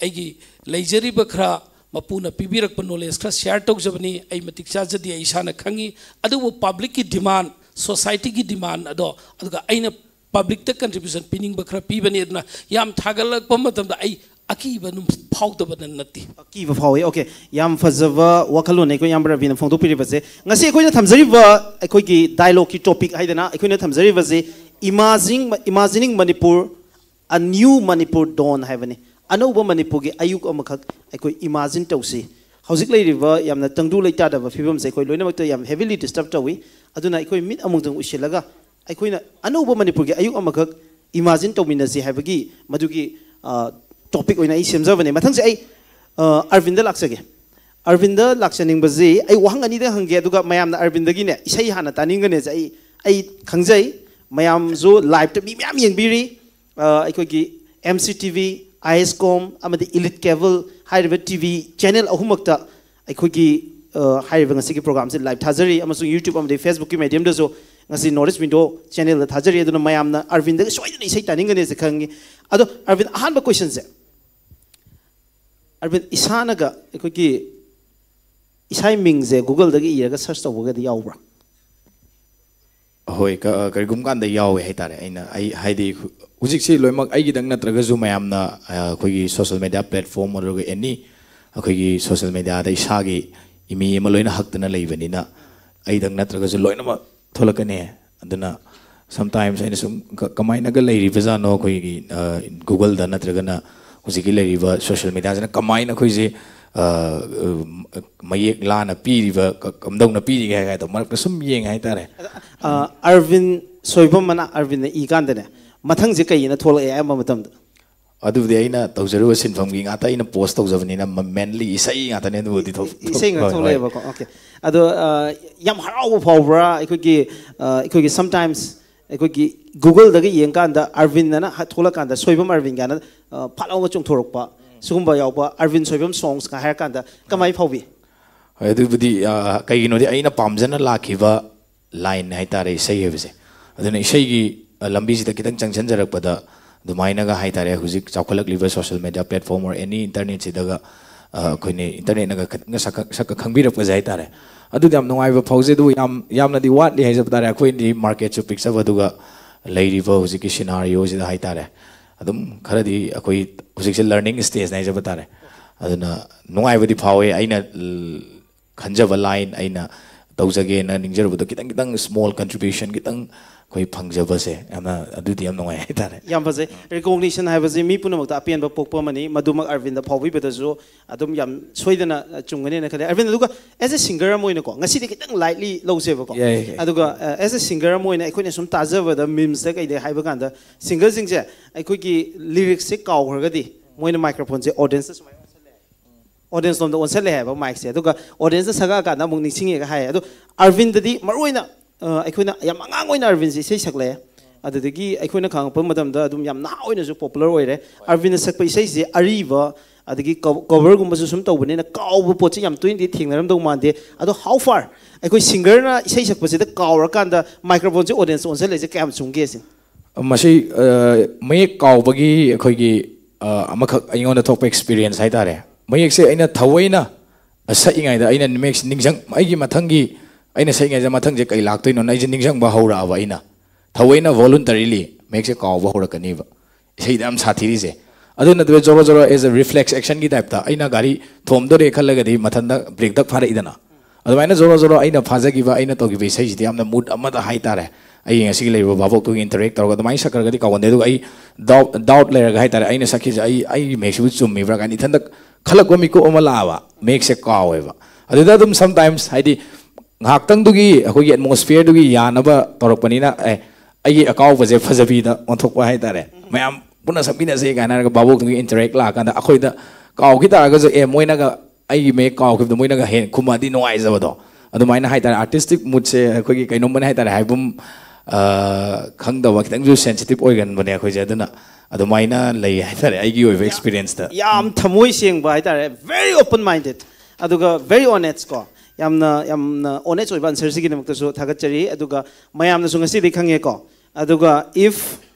ꯑꯩꯒꯤ ꯂꯩꯖꯔꯤꯕ ꯈꯔ ꯃꯄꯨꯅ ꯄꯤꯕꯤꯔꯛꯄ ꯅꯣꯂꯦꯖ ꯈꯔ ꯁꯤꯌꯥꯔ ꯇꯧꯖꯕꯅꯤ꯫ ꯑꯩ ꯃꯇꯤꯛ ꯆꯥꯖꯗꯦ, ꯑꯩ ꯏꯁꯥꯅ ꯈꯪꯉꯤ꯫ ꯑꯗꯨꯕꯨ ꯄꯕ꯭ꯂꯤꯛꯀꯤ ꯗꯤꯃꯥꯟ, ꯁꯣꯁꯥꯏꯇꯤꯒꯤ ꯗꯤꯃꯥꯟ ꯑꯗꯣ, ꯑꯗꯨꯒ ꯑꯩꯅ ꯄꯕ꯭ꯂꯤꯛꯇ ꯀꯟꯇ꯭ꯔꯤꯕ꯭ꯌꯨꯁꯟ ꯄꯤꯅꯤꯡꯕ ꯈꯔ ꯄꯤꯕꯅꯤ꯫ ꯑꯗꯨꯅ ꯌꯥꯝ ꯊꯥꯒꯠꯂꯛꯄ ꯃꯇꯝꯗ ꯑꯩ ꯑꯀꯤꯕ ꯑꯗꯨꯝ ꯐꯥꯎꯗꯕꯅ ꯅꯠꯇꯦ꯫ ꯑꯀꯤꯕ ꯐꯥꯎꯏ꯫ ꯑꯣꯀꯦ, ꯌꯥꯝ ꯐꯖꯕ ꯋꯥꯈꯜꯂꯣꯟꯅꯦ ꯑꯩꯈꯣꯏ ꯏꯌꯥꯝꯕ ꯔꯕꯤꯅ ꯐꯣꯡꯗꯣꯛꯄꯤꯔꯤꯕꯁꯦ꯫ ꯉꯁꯤ ꯑꯩꯈꯣꯏꯅ ꯊꯝꯖꯔꯤꯕ ꯑꯩꯈꯣꯏꯒꯤ ꯗꯥꯏꯂꯣꯒꯀꯤ ꯇꯣꯄꯤꯛ ꯍꯥꯏꯗꯅ ꯑꯩꯈꯣꯏꯅ ꯊꯝꯖꯔꯤꯕꯁꯦ Imagining, Imagining Manipur, A New Manipur Dawn ꯍꯥꯏꯕꯅꯤ꯫ ꯑꯅꯧꯕ ꯃꯅꯤꯄꯨꯔꯒꯤ ꯑꯌꯨꯛ ꯑꯃꯈꯛ ꯑꯩꯈꯣꯏ ꯏꯃꯥꯖꯤꯟ ꯇꯧꯁꯤ꯫ ꯍꯧꯖꯤꯛ ꯂꯩꯔꯤꯕ ꯌꯥꯝꯅ ꯇꯪꯗꯨ ꯂꯩꯇꯥꯗꯕ ꯐꯤꯕꯝꯁꯦ ꯑꯩꯈꯣꯏ ꯂꯣꯏꯅꯃꯛꯇ ꯌꯥꯝ ꯍꯦꯕꯤꯂꯤ ꯗꯤꯁꯇꯔꯕ ꯇꯧꯏ꯫ ꯑꯗꯨꯅ ꯑꯩꯈꯣꯏ ꯃꯤꯠ ꯑꯃꯨꯛꯇꯪ ꯎꯏꯁꯤꯜꯂꯒ ꯑꯩꯈꯣꯏꯅ ꯑꯅꯧꯕ ꯃꯅꯤꯄꯨꯔꯒꯤ ꯑꯌꯨꯛ ꯑꯃꯈꯛ ꯏꯃꯥꯖꯤꯟ ꯇꯧꯃꯤꯟꯅꯁꯤ ꯍꯥꯏꯕꯒꯤ ꯃꯗꯨꯒꯤ ꯇꯣꯄꯤꯛ ꯑꯣꯏꯅ ꯑꯩ ꯁꯦꯝꯖꯕꯅꯦ꯫ ꯃꯊꯪꯁꯦ ꯑꯩ ꯑ, ꯑꯔꯕꯤꯟꯗ ꯂꯥꯛꯆꯒꯦ꯫ ꯑꯔꯕꯤꯟꯗ ꯂꯥꯛꯆꯅꯤꯡꯕꯁꯤ ꯑꯩ ꯋꯥꯍꯪ ꯑꯅꯤꯗ ꯍꯪꯒꯦ, ꯑꯗꯨꯒ ꯃꯌꯥꯝꯅ ꯑꯔꯕꯤꯟꯗꯒꯤꯅꯦ ꯏꯁꯩ ꯍꯥꯟꯅ ꯇꯥꯅꯤꯡꯒꯅꯦꯁꯦ ꯑꯩ ꯑꯩ ꯈꯪꯖꯩ꯫ ꯃꯌꯥꯝꯁꯨ ꯂꯥꯏꯞꯇ ꯃꯤ ꯃꯌꯥꯝ ꯌꯦꯡꯕꯤꯔꯤ꯫ ꯑ, ꯑꯩꯈꯣꯏꯒꯤ M C T V, I S com ꯑꯃꯗꯤ Elite Cable ꯍꯥꯏꯔꯤꯕ ꯇꯤ ꯚꯤ ꯆꯦꯅꯦꯜ ꯑꯍꯨꯝꯃꯛꯇ ꯑꯩꯈꯣꯏꯒꯤ ꯑ, ꯍꯥꯏꯔꯤꯕ ꯉꯁꯤꯒꯤ ꯄ꯭ꯔꯣꯒ꯭ꯔꯥꯝꯁꯤ ꯂꯥꯏꯞ ꯊꯥꯖꯔꯤ, ꯑꯃꯁꯨꯡ YouTube ꯑꯃꯗꯤ Facebook ꯀꯤ medium ꯗꯁꯨ ꯉꯁꯤ North East Window ꯆꯦꯅꯦꯜꯗ ꯊꯥꯖꯔꯤ꯫ ꯑꯗꯨꯅ ꯃꯌꯥꯝꯅ ꯑꯔꯕꯤꯟꯗꯒꯤ ꯁꯣꯏꯗꯅ ꯏꯁꯩ ꯇꯥꯅꯤꯡꯒꯅꯤ ꯍꯥꯏꯁꯦ ꯈꯪꯉꯤ꯫ ꯑꯗꯣ ꯑꯔꯕꯤꯟ, ꯑꯍꯥꯟꯕ ꯀꯣꯏꯁꯟꯁꯦ, ꯑꯔꯕꯤꯟ, ꯏꯁꯥꯅꯒ ꯑꯩꯈꯣꯏꯒꯤ ꯏꯁꯥꯒꯤ ꯃꯤꯡꯁꯦ Google ꯗꯒꯤ ꯏꯔꯒ ꯁꯔꯆ ꯇꯧꯕꯒꯗꯤ ꯌꯥꯎꯕ꯭ꯔꯥ? ꯍꯣꯏ, ꯀ- ꯀꯔꯤꯒꯨꯝꯕ ꯀꯥꯟꯗ ꯌꯥꯎꯋꯦ ꯍꯥꯏꯇꯥꯔꯦ꯫ ꯑꯩꯅ ꯑꯩ ꯍꯥꯏꯗꯤ ꯍꯧꯖꯤꯛꯁꯤ ꯂꯣꯏꯅꯃꯛ ꯑꯩꯒꯤꯗꯪ ꯅꯠꯇ꯭ꯔꯒꯁꯨ ꯃꯌꯥꯝꯅ ꯑ, ꯑꯩꯈꯣꯏꯒꯤ ꯁꯣꯁꯦꯜ ꯃꯦꯗꯤꯌꯥ ꯄ꯭ꯂꯦꯠꯐꯣꯝ ꯑꯗꯨꯒ ꯑꯦꯅꯤ ꯑꯩꯈꯣꯏꯒꯤ ꯁꯣꯁꯦꯜ ꯃꯦꯗꯤꯌꯥꯗ ꯏꯁꯥꯒꯤ ꯏꯃꯦ ꯑꯃ ꯂꯣꯏꯅ ꯍꯛꯇꯅ ꯂꯩꯕꯅꯤꯅ ꯑꯩꯗꯪ ꯅꯠꯇ꯭ꯔꯒꯁꯨ ꯂꯣꯏꯅꯃꯛ ꯊꯣꯛꯂꯛꯀꯅꯤ꯫ ꯑꯗꯨꯅ sometimes ꯑꯩꯅ ꯁꯨꯝ ꯀ- ꯀꯃꯥꯏꯅꯒ ꯂꯩꯔꯤꯕꯖꯥꯠꯅꯣ ꯑꯩꯈꯣꯏꯒꯤ ꯑ, Google ꯗ ꯅꯠꯇ꯭ꯔꯒꯅ ꯍꯧꯖꯤꯛꯀꯤ ꯂꯩꯔꯤꯕ ꯁꯣꯁꯦꯜ ꯃꯦꯗꯤꯌꯥꯁꯤꯅ ꯀꯃꯥꯏꯅ ꯑꯩꯈꯣꯏꯁꯦ ꯑ, ꯃꯌꯦꯛ ꯂꯥꯅ ꯄꯤꯔꯤꯕ, ꯀ- ꯀꯝꯗꯧꯅ ꯄꯤꯔꯤꯒꯦ ꯍꯥꯏꯗꯣ ꯃꯔꯛꯇ ꯁꯨꯝ ꯌꯦꯡꯉꯦ ꯍꯥꯏꯇꯥꯔꯦ꯫ ꯑ, ꯑꯔꯕꯤꯟ ꯁꯣꯏꯕꯝ ꯃꯅꯥ ꯑꯔꯕꯤꯟꯅ ꯏ ꯀꯥꯟꯗꯅꯦ, ꯃꯊꯪꯁꯦ ꯀꯩꯅ ꯊꯣꯛꯂꯛꯑꯦ ꯑꯌꯥꯝꯕ ꯃꯇꯝꯗ? ꯑꯗꯨꯕꯨꯗꯤ ꯑꯩꯅ ꯇꯧꯖꯔꯤꯕ ꯁꯤꯟꯐꯝꯒꯤ ꯉꯥꯛꯇ ꯑꯩꯅ ꯄꯣꯁ ꯇꯧꯖꯕꯅꯤꯅ, ꯃꯦꯟꯂꯤ ꯏꯁꯩ ꯉꯥꯛꯇꯅꯦ꯫ ꯑꯗꯨꯕꯨꯗꯤ ꯊꯣꯛ- ꯏꯁꯩ ꯉꯥꯛ ꯍꯣꯏ, ꯍꯣꯏ꯫ ꯊꯣꯛꯂꯛꯑꯦꯕꯀꯣ꯫ ꯑꯣꯀꯦ꯫ ꯑꯗꯣ ꯑ, ꯌꯥꯝ ꯍꯔꯥꯎꯕ ꯐꯥꯎꯕ꯭ꯔꯥ? ꯑꯩꯈꯣꯏꯒꯤ ꯑ, ꯑꯩꯈꯣꯏꯒꯤ sometimes ꯑꯩꯈꯣꯏꯒꯤ Google-ꯗꯒ ꯌꯦꯡꯀꯥꯟꯗ ꯑꯔꯕꯤꯟ ꯑꯅ ꯍ- ꯊꯣꯛꯂꯛꯀꯥꯟꯗ, ꯁꯣꯏꯕꯝ ꯑꯔꯕꯤꯟ ꯀꯥꯏꯅ ꯑ, ꯐꯠ ꯂꯥꯎꯅ ꯆꯣꯡꯊꯣꯔꯛꯄ, ꯁꯤꯒꯨꯝꯕ ꯌꯥꯎꯕ, ꯑꯔꯕꯤꯟ ꯁꯣꯏꯕꯝ songs ꯀ ꯍꯥꯏꯔꯀꯥꯟꯗ ꯀꯃꯥꯏ ꯐꯥꯎꯕꯤ? ꯍꯣꯏ, ꯑꯗꯨꯕꯨꯗꯤ ꯑ, ꯀꯩꯒꯤꯅꯣꯗꯤ ꯑꯩꯅ ꯄꯥꯝꯖꯅ ꯂꯥꯛꯈꯤꯕ ꯂꯥꯏꯟ ꯍꯥꯏꯇꯥꯔꯦ ꯏꯁꯩ ꯍꯥꯏꯕꯁꯦ꯫ ꯑꯗꯨꯅ ꯏꯁꯩꯒꯤ ꯑ, ꯂꯝꯕꯤꯁꯤꯗ ꯈꯤꯇꯪ ꯆꯪꯁꯤꯟꯖꯔꯛꯄꯗ ꯑꯗꯨꯃꯥꯏꯅꯒ ꯍꯥꯏꯇꯥꯔꯦ, ꯍꯧꯖꯤꯛ ꯆꯥꯎꯈꯠꯂꯛꯂꯤꯕ social media platform or any internet-ꯁꯤꯗꯒ ꯑ, ꯑꯩꯈꯣꯏꯅ internet-ꯅꯒ ꯈꯤꯇꯪꯒ ꯁꯛꯀ ꯁꯛꯀ ꯈꯪꯕꯤꯔꯛꯄꯁꯦ ꯍꯥꯏꯇꯥꯔꯦ꯫ ꯑꯗꯨꯗꯤ ꯌꯥꯝ ꯅꯨꯡꯉꯥꯏꯕ ꯐꯥꯎꯖꯩ꯫ ꯑꯗꯨꯕꯨ ꯌꯥꯝ ꯌꯥꯝꯅꯗꯤ ꯋꯥꯠꯂꯤ ꯍꯥꯏꯖꯕ ꯇꯥꯔꯦ꯫ ꯑꯩꯈꯣꯏꯗꯤ market-ꯁꯨ ꯄꯤꯛꯆꯕ, ꯑꯗꯨꯒ ꯂꯩꯔꯤꯕ ꯍꯧꯖꯤꯛꯀꯤ scenario-ꯁꯤꯗ ꯍꯥꯏꯇꯥꯔꯦ, ꯑꯗꯨꯝ ꯈꯔꯗꯤ ꯑꯩꯈꯣꯏ ꯍꯧꯖꯤꯛꯁꯦ learning stage-ꯅꯦ ꯍꯥꯏꯖꯕ ꯇꯥꯔꯦ꯫ ꯑꯗꯨꯅ ꯅꯨꯡꯉꯥꯏꯕꯗꯤ ꯐꯥꯎꯋꯦ꯫ ꯑꯩꯅ ꯈꯟꯖꯕ ꯂꯥꯏꯟ, ꯑꯩꯅ ꯇꯧꯖꯒꯦꯅ ꯅꯤꯡꯖꯔꯨꯕꯗꯣ ꯈꯤꯇꯪ ꯈꯤꯇꯪ small contribution ꯈꯤꯇꯪ ꯑꯩꯈꯣꯏ ꯐꯪꯖꯕꯁꯦ ꯌꯥꯝꯅ, ꯑꯗꯨꯗꯤ ꯌꯥꯝ ꯅꯨꯡꯉꯥꯏ ꯍꯥꯏꯇꯥꯔꯦ꯫ ꯌꯥꯝ ꯐꯖꯩ꯫ Recognition ꯍꯥꯏꯕꯁꯤ ꯃꯤ ꯄꯨꯝꯅꯃꯛꯇ ꯑꯄꯦꯟꯕ ꯄꯣꯛꯄ ꯑꯃꯅꯤ꯫ ꯃꯗꯨꯃꯛ ꯑꯔꯕꯤꯟꯗ ꯐꯥꯎꯕꯤꯕꯗꯁꯨ ꯑꯗꯨꯝ ꯌꯥꯝ ꯁꯣꯏꯗꯅ ꯑ, ꯆꯨꯝꯒꯅꯦꯅ ꯈꯜꯂꯦ꯫ ꯑꯔꯕꯤꯟ, ꯑꯗꯨꯒ as a singer ꯑꯃ ꯑꯣꯏꯅꯀꯣ, ꯉꯁꯤꯗꯤ ꯈꯤꯇꯪ lightly ꯂꯧꯁꯦꯕꯀꯣ꯫ ꯌꯥꯏ, ꯌꯥꯏ꯫ ꯑꯗꯨꯒ ꯑ, as a singer ꯑꯃ ꯑꯣꯏꯅ ꯑꯩꯈꯣꯏꯅ ꯁꯨꯝ ꯇꯥꯖꯕꯗ, memes-ꯇ ꯀꯩꯗ ꯍꯥꯏꯕ ꯀꯥꯟꯗ, singer-ꯁꯤꯡꯁꯦ ꯑꯩꯈꯣꯏꯒꯤ lyrics-ꯁꯦ ꯀꯥꯎꯈ꯭ꯔꯒꯗꯤ ꯃꯣꯏꯅ microphone-ꯁꯦ audience-ꯇ ꯁꯨꯃꯥꯏꯅ ꯑꯣꯟꯁꯜꯂꯦ꯫ Audience ꯂꯣꯝꯗ ꯑꯣꯟꯁꯜꯂꯦ ꯍꯥꯏꯕ mic-ꯁꯦ꯫ ꯑꯗꯨꯒ audience-ꯅ ꯁꯛꯂꯛꯑꯀꯥꯟꯗ ꯑꯃꯨꯛ ꯅꯤꯡꯁꯤꯡꯉꯦꯒ ꯍꯥꯏ꯫ ꯑꯗꯣ ꯑꯔꯕꯤꯟꯗꯗꯤ ꯃꯔꯨꯑꯣꯏꯅ ꯑ, ꯑꯩꯈꯣꯏꯅ ꯌꯥꯝ ꯑꯉꯥꯡ ꯑꯣꯏꯅ ꯑꯔꯕꯤꯟꯁꯦ ꯏꯁꯩ ꯁꯛꯂꯛꯑꯦ꯫ ꯑꯗꯨꯗꯒꯤ ꯑꯩꯈꯣꯏꯅ ꯈꯪꯉꯛꯄ ꯃꯇꯝꯗ ꯑꯗꯨꯝ ꯌꯥꯝ ꯅꯍꯥ ꯑꯣꯏꯅꯁꯨ popular ꯑꯣꯏꯔꯦ꯫ ꯑꯔꯕꯤꯟꯅ ꯁꯛꯄ ꯏꯁꯩꯁꯦ ꯑꯔꯤꯕ, ꯑꯗꯒꯤ ꯀꯣ-, cover-ꯒꯨꯝꯕꯁꯨ ꯁꯨꯝ ꯇꯧꯕꯅꯤꯅ ꯀꯥꯎꯕ ꯄꯣꯠꯁꯦ ꯌꯥꯝ ꯇꯣꯏꯅꯗꯤ ꯊꯦꯡꯅꯔꯝꯗꯧ ꯃꯥꯟꯗꯦ꯫ ꯑꯗꯣ how far ꯑꯩꯈꯣꯏ singer-ꯅ ꯏꯁꯩ ꯁꯛꯄꯁꯤꯗ ꯀꯥꯎꯔꯀꯥꯟꯗ microphone-ꯁꯦ audience ꯑꯣꯟꯁꯜꯂꯛꯏꯁꯦ ꯀꯌꯥꯝ ꯆꯨꯝꯒꯦ ꯁꯤꯅꯤ? ꯃꯁꯤ ꯑ, ꯃꯌꯦꯛ ꯀꯥꯎꯕꯒꯤ ꯑꯩꯈꯣꯏꯒꯤ ꯑ, ꯑꯃꯈꯛ ꯑꯩꯉꯣꯟꯗ ꯊꯣꯛꯄ experience ꯍꯥꯏꯇꯥꯔꯦ꯫ ꯃꯌꯦꯛꯁꯦ ꯑꯩꯅ ꯊꯑꯣꯏꯅ ꯁꯛꯏꯉꯩꯗ ꯑꯩꯅ ꯃꯌꯦꯛꯁꯦ ꯅꯤꯡꯁꯤꯡ ꯑꯩꯒꯤ ꯃꯊꯪꯒꯤ ꯑꯩꯅ ꯁꯛꯏꯉꯩꯗ ꯃꯊꯪꯁꯦ ꯀꯩ ꯂꯥꯛꯇꯣꯏꯅꯣꯅ ꯑꯩꯁꯦ ꯅꯤꯡꯁꯤꯡꯕ ꯍꯧꯔꯛꯑꯕ꯫ ꯑꯩꯅ ꯊꯑꯣꯏꯅ voluntarily ꯃꯌꯦꯛꯁꯦ ꯀꯥꯎꯕ ꯍꯧꯔꯛꯀꯅꯤꯕ꯫ ꯏꯁꯩꯗ ꯌꯥꯝ ꯁꯥꯊꯤꯔꯤꯁꯦ꯫ ꯑꯗꯨ ꯅꯠꯇꯕ ꯖꯣꯔꯣ ꯖꯣꯔꯣ as a reflex action-ꯒꯤ type-ꯇ ꯑꯩꯅ ꯒꯥꯔꯤ ꯊꯣꯝꯗꯣꯔꯦ ꯈꯜꯂꯒꯗꯤ ꯃꯊꯟꯇ brake ꯗꯛ ꯐꯥꯔꯛꯏꯗꯅ꯫ ꯑꯗꯨꯃꯥꯏꯅ ꯖꯣꯔꯣ ꯖꯣꯔꯣ ꯑꯩꯅ ꯐꯥꯖꯈꯤꯕ, ꯑꯩꯅ ꯇꯧꯈꯤꯕ ꯏꯁꯩꯁꯤꯗꯤ ꯌꯥꯝꯅ mood ꯑꯃꯗ ꯍꯥꯏꯇꯥꯔꯦ, ꯑꯩ ꯉꯁꯤꯒꯤ ꯂꯩꯔꯤꯕ ꯚꯥꯕꯣꯛꯇꯨꯒ interact ꯇꯧꯔꯒ ꯑꯗꯨꯃꯥꯏꯅ ꯁꯛꯈ꯭ꯔꯒꯗꯤ ꯀꯥꯎꯒꯟꯗꯦ꯫ ꯑꯗꯨꯒ ꯑꯩ doubt, doubt ꯂꯩꯔꯒ ꯍꯥꯏꯇꯥꯔꯦ, ꯑꯩꯅ ꯁꯛꯈꯤꯁꯦ ꯑꯩ, ꯑꯩꯒꯤ ꯃꯌꯦꯛꯁꯤꯕꯨ ꯆꯨꯝꯃꯤꯕ꯭ꯔꯥ ꯀꯥꯏꯅ ꯏꯊꯟꯇ ꯈꯜꯂꯛꯄ ꯃꯤꯀꯨꯞ ꯑꯃ ꯂꯥꯛꯑꯕ, ꯃꯌꯦꯛꯁꯦ ꯀꯥꯎꯋꯦꯕ꯫ ꯑꯗꯨꯗ ꯑꯗꯨꯝ sometimes ꯍꯥꯏꯗꯤ ꯉꯥꯏꯍꯥꯛꯇꯪꯗꯨꯒꯤ ꯑꯩꯈꯣꯏꯒꯤ atmosphere-ꯗꯨꯒꯤ ꯌꯥꯅꯕ ꯇꯧꯔꯛꯄꯅꯤꯅ, ꯑꯦ, ꯑꯩꯒꯤ ꯑꯀꯥꯎꯕꯁꯦ ꯐꯖꯕꯤꯗ ꯑꯣꯟꯊꯣꯛꯄ ꯍꯥꯏꯇꯥꯔꯦ꯫ ꯃꯌꯥꯝ ꯄꯨꯟꯅ ꯁꯛꯃꯤꯟꯅꯁꯦ ꯀꯥꯏꯅ ꯍꯥꯏꯔꯒ ꯚꯥꯕꯣꯛꯇꯨꯒꯤ ꯏꯟꯇꯔꯦꯛ ꯂꯥꯛꯑꯀꯥꯟꯗ ꯑꯩꯈꯣꯏꯗ ꯀꯥꯎꯈꯤ ꯇꯥꯔꯒꯁꯨ ꯑꯦ ꯃꯣꯏꯅꯒ ꯑꯩꯒꯤ ꯃꯌꯦꯛ ꯀꯥꯎꯈꯤꯕꯗꯣ ꯃꯣꯏꯅꯒ ꯍꯦꯟꯅ ꯈꯨꯝꯃꯛꯑꯗꯤ ꯅꯨꯡꯉꯥꯏꯖꯕꯗꯣ ꯑꯗꯨꯃꯥꯏꯅ ꯍꯥꯏꯇꯥꯔꯦ꯫ ꯑꯥꯔꯇꯤꯁꯇꯤꯛ ꯃꯨꯠꯁꯦ ꯑꯩꯈꯣꯏꯒꯤ ꯀꯩꯅꯣꯝꯃꯅ ꯍꯥꯏꯇꯥꯔꯦ ꯍꯥꯏꯕꯨꯝ ꯈꯪꯗꯕ ꯈꯤꯇꯪꯁꯨ ꯁꯦꯟꯁꯤꯇꯤꯞ ꯑꯣꯏꯒꯟꯕꯅꯦ ꯑꯩꯈꯣꯏꯁꯦ꯫ ꯑꯗꯨꯅ ꯑꯗꯨꯃꯥꯏꯅ ꯂꯩ ꯍꯥꯏꯇꯥꯔꯦ ꯑꯩꯒꯤ ꯑꯣꯏꯕ ꯑꯦꯛꯁꯄꯤꯔꯤꯌꯦꯟꯁꯇ꯫ ꯌꯥꯝ ꯊꯃꯣꯏ ꯁꯦꯡꯕ ꯍꯥꯏꯇꯥꯔꯦ, very open minded, ꯑꯗꯨꯒ very honest ꯀꯣ꯫ ꯌꯥꯝꯅ ꯌꯥꯝꯅ ꯑꯣꯅꯦꯁ ꯑꯣꯏꯕ ꯑꯟꯁꯔꯁꯤꯒꯤꯗꯃꯛꯇꯁꯨ ꯊꯥꯒꯠꯆꯔꯤ꯫ ꯑꯗꯨꯒ ꯃꯌꯥꯝꯅꯁꯨ ꯉꯁꯤꯗꯤ ꯈꯪꯉꯦꯀꯣ꯫ ꯑꯗꯨꯒ if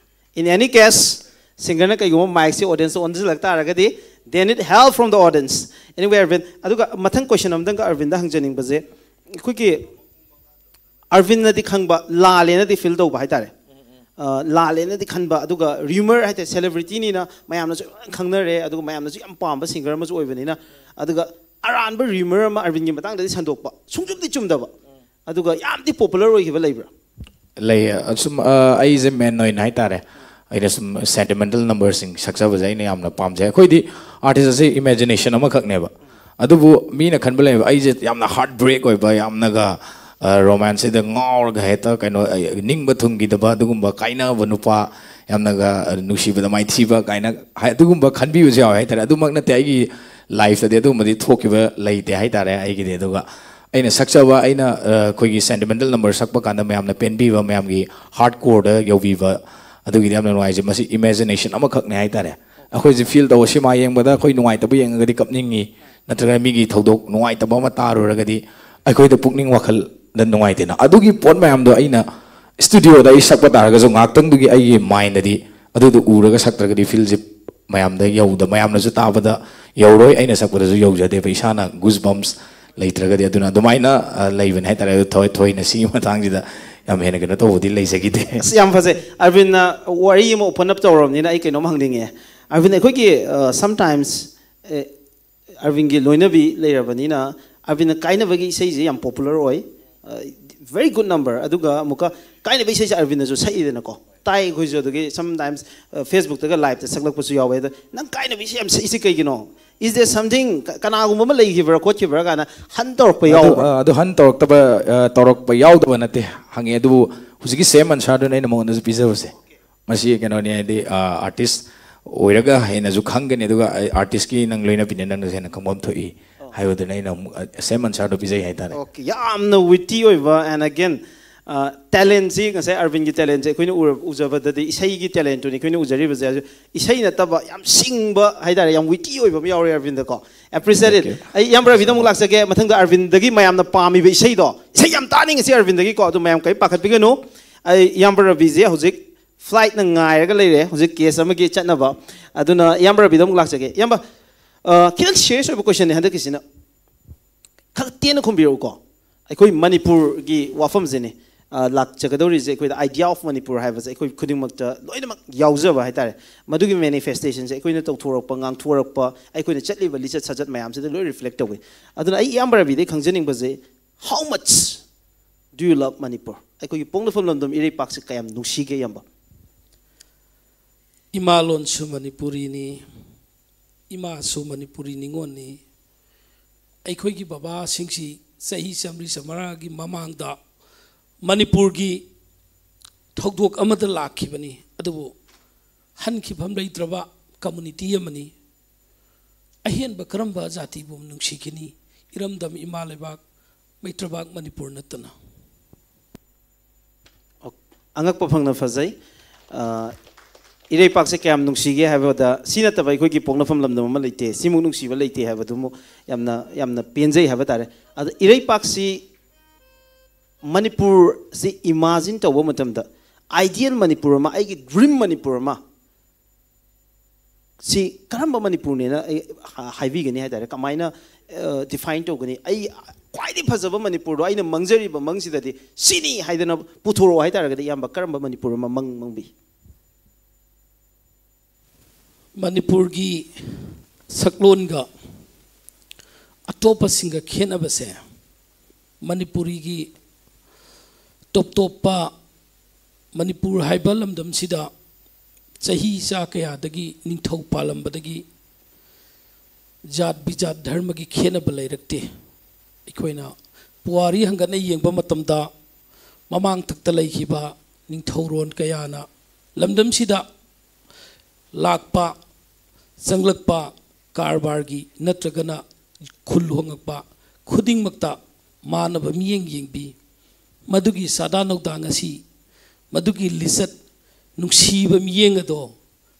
in any case ꯁꯤꯡꯒꯔꯅ ꯀꯩꯒꯨꯝꯕ ꯃꯥꯏꯛꯁꯦ ꯑꯣꯗꯤꯌꯦꯟꯁꯇ ꯑꯣꯟꯁꯤꯜꯂꯛ ꯇꯥꯔꯒꯗꯤ, then it help from the audience. Anyway, ꯑꯔꯕꯤꯟ, ꯑꯗꯨꯒ ꯃꯊꯪ ꯀꯣꯏꯁꯟ ꯑꯃꯇꯪꯒ ꯑꯔꯕꯤꯟꯗ ꯍꯪꯖꯅꯤꯡꯕꯁꯦ, ꯑꯩꯈꯣꯏꯒꯤ ꯑꯔꯕꯤꯟꯅꯗꯤ ꯈꯪꯕ, ꯂꯥꯜꯂꯦꯅꯗꯤ ꯐꯤꯜ ꯇꯧꯕ ꯍꯥꯏꯇꯥꯔꯦ꯫ ꯂꯥꯜꯂꯦꯅꯗꯤ ꯈꯟꯕ, ꯑꯗꯨꯒ ꯔꯤꯌꯨꯃꯔ ꯍꯥꯏꯇꯥꯔꯦ, ꯁꯦꯂꯦꯕ꯭ꯔꯤꯇꯤꯅꯤꯅ ꯃꯌꯥꯝꯅꯁꯨ ꯂꯣꯏꯅ ꯈꯪꯅꯔꯦ, ꯑꯗꯨꯒ ꯃꯌꯥꯝꯅꯁꯨ ꯌꯥꯝ ꯄꯥꯝꯕ ꯁꯤꯡꯒꯔ ꯑꯃꯁꯨ ꯑꯣꯏꯕꯅꯤꯅ, ꯑꯗꯨꯒ ꯑꯔꯥꯟꯕ ꯔꯤꯌꯨꯃꯔ ꯑꯃ ꯑꯔꯕꯤꯟꯒꯤ ꯃꯇꯥꯡꯗꯗꯤ ꯁꯟꯗꯣꯛꯄ, ꯁꯨꯡꯆꯨꯝꯗꯤ ꯆꯨꯝꯗꯕ, ꯑꯗꯨꯒ ꯌꯥꯝꯗꯤ ꯄꯣꯄꯨꯂꯔ ꯑꯣꯏꯈꯤꯕ ꯂꯩꯕ꯭ꯔꯥ? ꯂꯩ꯫ ꯑꯁꯨꯝ ꯑꯩꯁꯦ ꯃꯦꯟ ꯑꯣꯏꯅ ꯍꯥꯏꯇꯥꯔꯦ, ꯑꯩꯅ ꯁꯨꯝ ꯁꯦꯟꯇꯤꯃꯦꯟꯇꯦꯜ ꯅꯝꯕꯔꯁꯤꯡ ꯁꯛꯆꯕꯁꯦ ꯑꯩꯅ ꯌꯥꯝꯅ ꯄꯥꯝꯖꯩ꯫ ꯑꯩꯈꯣꯏꯗꯤ ꯑꯥꯔꯇꯤꯁ ꯑꯁꯤ ꯏꯃꯦꯖꯤꯅꯦꯁꯟ ꯑꯃꯈꯛꯅꯦꯕ, ꯑꯗꯨꯕꯨ ꯃꯤꯅ ꯈꯟꯕ ꯂꯩꯕ ꯑꯩꯁꯦ ꯌꯥꯝꯅ ꯍꯥꯔꯠ ꯕ꯭ꯔꯦꯛ ꯑꯣꯏꯕ, ꯌꯥꯝꯅꯒ ꯔꯣꯃꯥꯟꯁꯁꯤꯗ ꯉꯥꯎꯔꯒ ꯍꯦꯛꯇ ꯀꯩꯅꯣ ꯅꯤꯡꯕ ꯊꯨꯡꯈꯤꯗꯕ ꯑꯗꯨꯒꯨꯝꯕ ꯀꯥꯏꯅꯕ ꯅꯨꯄꯥ, ꯌꯥꯝꯅꯒ ꯅꯨꯡꯁꯤꯕꯗ ꯃꯥꯏꯊꯤꯕ ꯀꯥꯏꯅ ꯑꯗꯨꯒꯨꯝꯕ ꯈꯟꯕꯤꯕꯁꯨ ꯌꯥꯎꯋꯦ ꯍꯥꯏꯇꯥꯔꯦ꯫ ꯑꯗꯨꯃꯛ ꯅꯠꯇꯦ, ꯑꯩꯒꯤ ꯂꯥꯏꯐꯇꯗꯤ ꯑꯗꯨꯒꯨꯝꯕꯗꯤ ꯊꯣꯛꯈꯤꯕ ꯂꯩꯇꯦ ꯍꯥꯏꯇꯥꯔꯦ ꯑꯩꯒꯤꯗꯤ꯫ ꯑꯗꯨꯒ ꯑꯩꯅ ꯁꯛꯆꯕ, ꯑꯩꯅ ꯑꯩꯈꯣꯏꯒꯤ ꯁꯦꯟꯇꯤꯃꯦꯟꯇꯦꯜ ꯅꯝꯕꯔ ꯁꯛꯄ ꯀꯥꯟꯗ ꯃꯌꯥꯝꯅ ꯄꯦꯟꯕꯤꯕ, ꯃꯌꯥꯝꯒꯤ ꯍꯥꯔꯠ ꯀꯣꯔꯗ ꯌꯧꯕꯤꯕ, ꯑꯗꯨꯒꯤꯗꯤ ꯌꯥꯝꯅ ꯅꯨꯡꯉꯥꯏꯖꯩ꯫ ꯃꯁꯤ ꯏꯃꯦꯖꯤꯅꯦꯁꯟ ꯑꯃꯈꯛꯅꯦ ꯍꯥꯏꯇꯥꯔꯦ꯫ ꯑꯩꯈꯣꯏꯁꯦ ꯐꯤꯜ ꯇꯧꯕ, ꯁꯤꯃꯥ ꯌꯦꯡꯕꯗ ꯑꯩꯈꯣꯏ ꯅꯨꯡꯉꯥꯏꯇꯕ ꯌꯦꯡꯉꯒꯗꯤ ꯀꯞꯅꯤꯡꯉꯤ, ꯅꯠꯇ꯭ꯔꯒ ꯃꯤꯒꯤ ꯊꯧꯗꯣꯛ ꯅꯨꯡꯉꯥꯏꯇꯕ ꯑꯃ ꯇꯥꯔꯨꯔꯒꯗꯤ ꯑꯩꯈꯣꯏꯗ ꯄꯨꯛꯅꯤꯡ ꯋꯥꯈꯜꯗ ꯅꯨꯡꯉꯥꯏꯇꯦꯅ꯫ ꯑꯗꯨꯒꯤ ꯄꯣꯠ ꯃꯌꯥꯝꯗꯣ ꯑꯩꯅ ꯁ꯭ꯇꯨꯗꯤꯑꯣꯗ ꯑꯩ ꯁꯛꯄ ꯇꯥꯔꯒꯁꯨ ꯉꯥꯏꯍꯥꯛꯇꯪꯗꯨꯒꯤ ꯑꯩꯒꯤ ꯃꯥꯏꯟꯗꯗꯤ ꯑꯗꯨꯗꯣ ꯎꯔꯒ ꯁꯛꯇ꯭ꯔꯒꯗꯤ ꯐꯤꯜꯁꯦ ꯃꯌꯥꯝꯗ ꯌꯧꯗ, ꯃꯌꯥꯝꯅꯁꯨ ꯇꯥꯕꯗ ꯌꯧꯔꯣꯏ, ꯑꯩꯅ ꯁꯛꯄꯗꯁꯨ ꯌꯧꯖꯗꯦꯕ, ꯏꯁꯥꯅ ꯒꯨꯁ ꯕꯝꯁ ꯂꯩꯇ꯭ꯔꯒꯗꯤ꯫ ꯑꯗꯨꯅ ꯑꯗꯨꯃꯥꯏꯅ ꯂꯩꯕꯅꯦ ꯍꯥꯏꯇꯥꯔꯦ꯫ ꯑꯗꯨ ꯊꯣꯏ ꯊꯣꯏꯅ ꯁꯤꯒꯤ ꯃꯇꯥꯡꯁꯤꯗ ꯌꯥꯝ ꯍꯦꯟꯅ ꯀꯩꯅꯣ ꯇꯧꯕꯗꯤ ꯂꯩꯖꯈꯤꯗꯦ꯫ ꯑꯁ, ꯌꯥꯝ ꯐꯖꯩ꯫ ꯑꯔꯕꯤꯟꯅ ꯋꯥꯔꯤ ꯑꯃ ꯑꯣꯄꯟ ꯑꯞ ꯇꯧꯔꯕꯅꯤꯅ ꯑꯩ ꯀꯩꯅꯣꯝ ꯍꯪꯅꯤꯡꯉꯦ꯫ ꯑꯔꯕꯤꯟ, ꯑꯩꯈꯣꯏꯒꯤ ꯁꯝꯇꯥꯏꯝꯁ ꯑꯔꯕꯤꯟꯒꯤ ꯂꯣꯏꯅꯕꯤ ꯂꯩꯔꯕꯅꯤꯅ, ꯑꯔꯕꯤꯟꯅ ꯀꯥꯏꯅꯕꯒꯤ ꯏꯁꯩꯁꯦ ꯌꯥꯝ ꯄꯣꯄꯨꯂꯔ ꯑꯣꯏ, ꯚꯦꯔꯤ ꯒꯨꯗ ꯅꯝꯕꯔ꯫ ꯑꯗꯨꯒ ꯑꯃꯨꯛꯀ ꯀꯥꯏꯅꯕ ꯏꯁꯩꯁꯦ ꯑꯔꯕꯤꯟꯅꯁꯨ ꯁꯛꯏꯗꯅꯀꯣ, ꯇꯥꯏ ꯑꯩꯈꯣꯏꯁꯨ꯫ ꯑꯗꯨꯒꯤ ꯁꯝꯇꯥꯏꯝꯁ ꯐꯦꯁꯕꯨꯛꯇꯒ ꯂꯥꯏꯞꯇ ꯁꯛꯂꯛꯄꯁꯨ ꯌꯥꯎꯋꯦ꯫ ꯑꯗꯣ ꯅꯪ ꯀꯥꯏꯅꯕ ꯏꯁꯩ ꯌꯥꯝ ꯁꯛꯏꯁꯦ ꯀꯩꯒꯤꯅꯣ? Is there something, ꯀꯅꯥꯒꯨꯝꯕ ꯑꯃ ꯂꯩꯈꯤꯕ꯭ꯔꯥ ꯈꯣꯠꯈꯤꯕ꯭ꯔꯥ ꯀꯥꯏꯅ ꯍꯟ ꯇꯧꯔꯛꯄ ꯌꯥꯎꯕ꯭ꯔꯥ? ꯑꯗꯨ ꯍꯟ ꯇꯧꯔꯛꯇꯕ, ꯇꯧꯔꯛꯄ ꯌꯥꯎꯗꯕ ꯅꯠꯇꯦ, ꯍꯪꯉꯦ꯫ ꯑꯗꯨꯕꯨ ꯍꯧꯖꯤꯛꯀꯤ ꯁꯦꯝ ꯑꯟꯁꯥꯔꯗꯨꯅ ꯑꯩꯅ ꯃꯉꯣꯟꯗꯁꯨ ꯄꯤꯖꯕꯁꯦ꯫ ꯃꯁꯤ ꯀꯩꯅꯣꯅꯤ, ꯍꯥꯏꯗꯤ ꯑꯥꯔꯇꯤꯁ ꯑꯣꯏꯔꯒ ꯍꯦꯟꯅꯁꯨ ꯈꯪꯒꯅꯤ, ꯑꯗꯨꯒ ꯑꯥꯔꯇꯤꯁꯀꯤ ꯅꯪ ꯂꯣꯏꯅꯕꯤꯅ ꯅꯪꯅꯁꯨ ꯍꯦꯟꯅ ꯈꯪꯐꯝ ꯊꯣꯛꯏ ꯍꯥꯏꯕꯗꯨꯅ ꯑꯩꯅ ꯑꯃꯨꯛ ꯁꯦꯝ ꯑꯟꯁꯥꯔꯗꯣ ꯄꯤꯖꯩ ꯍꯥꯏꯇꯥꯔꯦ꯫ ꯑꯣꯀꯦ, ꯌꯥꯝꯅ ꯋꯤꯇꯤ ꯑꯣꯏꯕ and again ꯇꯦꯂꯦꯟꯁꯤ ꯉꯁꯥꯏ ꯑꯔꯕꯤꯟꯒꯤ ꯇꯦꯂꯦꯟꯁꯦ ꯑꯩꯈꯣꯏꯅ ꯎꯖꯕꯗꯗꯤ ꯏꯁꯩꯒꯤ ꯇꯦꯂꯦꯟꯇꯨꯅꯤ ꯑꯩꯈꯣꯏꯅ ꯎꯖꯔꯤꯕꯁꯦ꯫ ꯏꯁꯩ ꯅꯠꯇꯕ ꯌꯥꯝ ꯁꯤꯡꯕ ꯍꯥꯏꯇꯥꯔꯦ, ꯌꯥꯝ ꯋꯤꯇꯤ ꯑꯣꯏꯕ ꯑꯃ ꯌꯥꯎꯔꯦ ꯑꯔꯕꯤꯟꯗꯀꯣ꯫ ꯑꯦꯄ꯭ꯔꯤꯁꯤꯌꯦꯠ꯫ ꯑꯩ ꯏꯌꯥꯝꯕ ꯔꯕꯤꯗ ꯑꯃꯨꯛ ꯂꯥꯛꯆꯒꯦ꯫ ꯃꯊꯪꯗ ꯑꯔꯕꯤꯟꯗꯒꯤ ꯃꯌꯥꯝꯅ ꯄꯥꯝꯃꯤꯕ ꯏꯁꯩꯗꯣ, ꯏꯁꯩ ꯌꯥꯝ ꯇꯥꯅꯤꯡꯉꯤꯁꯤ ꯑꯔꯕꯤꯟꯗꯒꯤꯀꯣ, ꯑꯗꯨ ꯃꯌꯥꯝ ꯀꯔꯤꯝ ꯄꯥꯈꯠꯄꯤꯒꯅꯨ꯫ ꯑꯩ ꯏꯌꯥꯝꯕ ꯔꯕꯤꯁꯦ ꯍꯧꯖꯤꯛ ꯐ꯭ꯂꯥꯏꯠꯅ ꯉꯥꯏꯔꯒ ꯂꯩꯔꯦ, ꯍꯧꯖꯤꯛ ꯀꯦꯁ ꯑꯃꯒꯤ ꯆꯠꯅꯕ꯫ ꯑꯗꯨꯅ ꯏꯌꯥꯝꯕ ꯔꯕꯤꯗ ꯑꯃꯨꯛ ꯂꯥꯛꯆꯒꯦ꯫ ꯏꯌꯥꯝꯕ, ꯈꯤꯇꯪ ꯁꯤꯔꯤꯌꯁ ꯑꯣꯏꯕ ꯀꯣꯏꯁꯟꯅꯦ ꯍꯟꯗꯛꯀꯤꯁꯤꯅ, ꯈꯔ ꯇꯦꯟꯅ ꯈꯨꯝꯕꯤꯔꯛꯎꯀꯣ꯫ ꯑꯩꯈꯣꯏ ꯃꯅꯤꯄꯨꯔꯒꯤ ꯋꯥꯐꯝꯁꯤꯅꯤ ꯂꯥꯛꯆꯒꯗꯧꯔꯤꯁꯦ꯫ ꯑꯩꯈꯣꯏꯗ idea of ꯃꯅꯤꯄꯨꯔ ꯍꯥꯏꯕꯁꯦ ꯑꯩꯈꯣꯏ ꯈꯨꯗꯤꯡꯃꯛꯇ ꯂꯣꯏꯅꯃꯛ ꯌꯥꯎꯖꯕ ꯍꯥꯏꯇꯥꯔꯦ꯫ ꯃꯗꯨꯒꯤ ꯃꯦꯅꯤꯐꯦꯁꯇꯦꯁꯟꯁꯦ ꯑꯩꯈꯣꯏꯅ ꯇꯧꯊꯣꯔꯛꯄ, ꯉꯥꯡꯊꯣꯔꯛꯄ, ꯑꯩꯈꯣꯏꯅ ꯆꯠꯂꯤꯕ ꯂꯤꯆꯠ ꯁꯥꯖꯠ ꯃꯌꯥꯝꯁꯤꯗ ꯂꯣꯏ ꯔꯤꯐ꯭ꯂꯦꯛ ꯇꯧꯏ꯫ ꯑꯗꯨꯅ ꯑꯩ ꯏꯌꯥꯝꯕ ꯔꯕꯤꯗꯒꯤ ꯈꯪꯖꯅꯤꯡꯕꯁꯦ, how much do you love Manipur? ꯑꯩꯈꯣꯏꯒꯤ ꯄꯣꯛꯅꯐꯝ ꯂꯝꯗꯝ ꯏꯔꯩꯄꯥꯛꯁꯦ ꯀꯌꯥꯝ ꯅꯨꯡꯁꯤꯒꯦ ꯏꯌꯥꯝꯕ? ꯏꯃꯥ ꯂꯣꯟꯁꯨ ꯃꯅꯤꯄꯨꯔꯤꯅꯤ, ꯏꯃꯥꯁꯨ ꯃꯅꯤꯄꯨꯔꯤ ꯅꯤꯉꯣꯜꯅꯤ꯫ ꯑꯩꯈꯣꯏꯒꯤ ꯕꯕꯥꯁꯤꯡꯁꯤ ꯆꯍꯤ ꯆꯥꯝꯃꯔꯤ ꯆꯥꯝꯃꯉꯥꯒꯤ ꯃꯃꯥꯡꯗ ꯃꯅꯤꯄꯨꯔꯒꯤ ꯊꯧꯗꯣꯛ ꯑꯃꯗ ꯂꯥꯛꯈꯤꯕꯅꯤ, ꯑꯗꯨꯕꯨ ꯍꯟꯈꯤꯐꯝ ꯂꯩꯇ꯭ꯔꯕ ꯀꯝꯃꯨꯅꯤꯇꯤ ꯑꯃꯅꯤ꯫ ꯑꯍꯦꯟꯕ ꯀꯔꯝꯕ ꯖꯥꯇꯤꯕꯨ ꯅꯨꯡꯁꯤꯈꯤꯅꯤ, ꯏꯔꯝꯗꯝ ꯏꯃꯥ ꯂꯩꯕꯥꯛ ꯃꯩꯇ꯭ꯔꯕꯥꯛ ꯃꯅꯤꯄꯨꯔ ꯅꯠꯇꯅ? ꯑꯉꯛꯄ ꯐꯪꯅ ꯐꯖꯩ꯫ ꯑ, ꯏꯔꯩꯄꯥꯛꯁꯦ ꯀꯌꯥꯝ ꯅꯨꯡꯁꯤꯒꯦ ꯍꯥꯏꯕꯗ, ꯁꯤ ꯅꯠꯇꯕ ꯑꯩꯈꯣꯏꯒꯤ ꯄꯣꯛꯅꯐꯝ ꯂꯝꯗꯝ ꯑꯃ ꯂꯩꯇꯦ, ꯁꯤꯃꯨꯛ ꯅꯨꯡꯁꯤꯕ ꯂꯩꯇꯦ ꯍꯥꯏꯕꯗꯨꯃꯨꯛ ꯌꯥꯝꯅ, ꯌꯥꯝꯅ ꯄꯦꯟꯖꯩ ꯍꯥꯏꯕ ꯇꯥꯔꯦ꯫ ꯑꯗ ꯏꯔꯩꯄꯥꯛꯁꯤ ꯃꯅꯤꯄꯨꯔꯁꯤ ꯏꯃꯥꯖꯤꯟ ꯇꯧꯕ ꯃꯇꯝꯗ, ideal ꯃꯅꯤꯄꯨꯔ ꯑꯃ, ꯑꯩꯒꯤ dream ꯃꯅꯤꯄꯨꯔ ꯑꯃ, ꯁꯤ ꯀꯔꯝꯕ ꯃꯅꯤꯄꯨꯔꯅꯦꯅ ꯑꯩ ꯍꯥꯏꯕꯤꯒꯅꯤ ꯍꯥꯏ ꯇꯥꯔꯦ? ꯀꯃꯥꯏꯅ ꯗꯤꯐꯥꯏꯟ ꯇꯧꯒꯅꯤ? ꯑꯩ ꯈ꯭ꯋꯥꯏꯗꯒꯤ ꯐꯖꯕ ꯃꯅꯤꯄꯨꯔꯗꯣ, ꯑꯩꯅ ꯃꯪꯖꯔꯤꯕ ꯃꯪꯁꯤꯗꯗꯤ ꯁꯤꯅꯤ ꯍꯥꯏꯗꯅ ꯄꯨꯊꯣꯔꯛꯑꯣ ꯍꯥꯏ ꯇꯥꯔꯒꯗꯤ, ꯏꯌꯥꯝꯕ, ꯀꯔꯝꯕ ꯃꯅꯤꯄꯨꯔ ꯑꯃ ꯃꯪ ꯃꯪꯕꯤ? ꯃꯅꯤꯄꯨꯔꯒꯤ ꯁꯛꯂꯣꯟꯒ ꯑꯇꯣꯞꯄꯁꯤꯡꯒ ꯈꯦꯠꯅꯕꯁꯦ, ꯃꯅꯤꯄꯨꯔꯤꯒꯤ ꯇꯣꯞ ꯇꯣꯞꯄ, ꯃꯅꯤꯄꯨꯔ ꯍꯥꯏꯕ ꯂꯝꯗꯝꯁꯤꯗ ꯆꯍꯤ ꯆꯥ ꯀꯌꯥꯗꯒꯤ ꯅꯤꯡꯊꯧ ꯄꯥꯜꯂꯝꯕꯗꯒꯤ ꯖꯥꯠ ꯕꯤꯖꯥꯠ ꯙꯔꯃꯒꯤ ꯈꯦꯠꯅꯕ ꯂꯩꯔꯛꯇꯦ꯫ ꯑꯩꯈꯣꯏꯅ ꯄꯨꯋꯥꯔꯤ ꯍꯪꯒꯠꯅ ꯌꯦꯡꯕ ꯃꯇꯝꯗ, ꯃꯃꯥꯡ ꯊꯛꯇ ꯂꯩꯈꯤꯕ ꯅꯤꯡꯊꯧꯔꯣꯟ ꯀꯌꯥꯅ ꯂꯝꯗꯝꯁꯤꯗ ꯂꯥꯛꯄ, ꯆꯪꯂꯛꯄ, ꯀꯔꯕꯥꯔꯒꯤ ꯅꯠꯇ꯭ꯔꯒꯅ ꯈꯨꯜ ꯍꯣꯡꯉꯛꯄ ꯈꯨꯗꯤꯡꯃꯛꯇ ꯃꯥꯟꯅꯕ ꯃꯤꯠꯌꯦꯡ ꯌꯦꯡꯕꯤ꯫ ꯃꯗꯨꯒꯤ ꯆꯥꯗꯥ ꯅꯧꯗꯥ ꯉꯁꯤ, ꯃꯗꯨꯒꯤ ꯂꯤꯆꯠ, ꯅꯨꯡꯁꯤꯕ ꯃꯤꯠꯌꯦꯡ ꯑꯗꯣ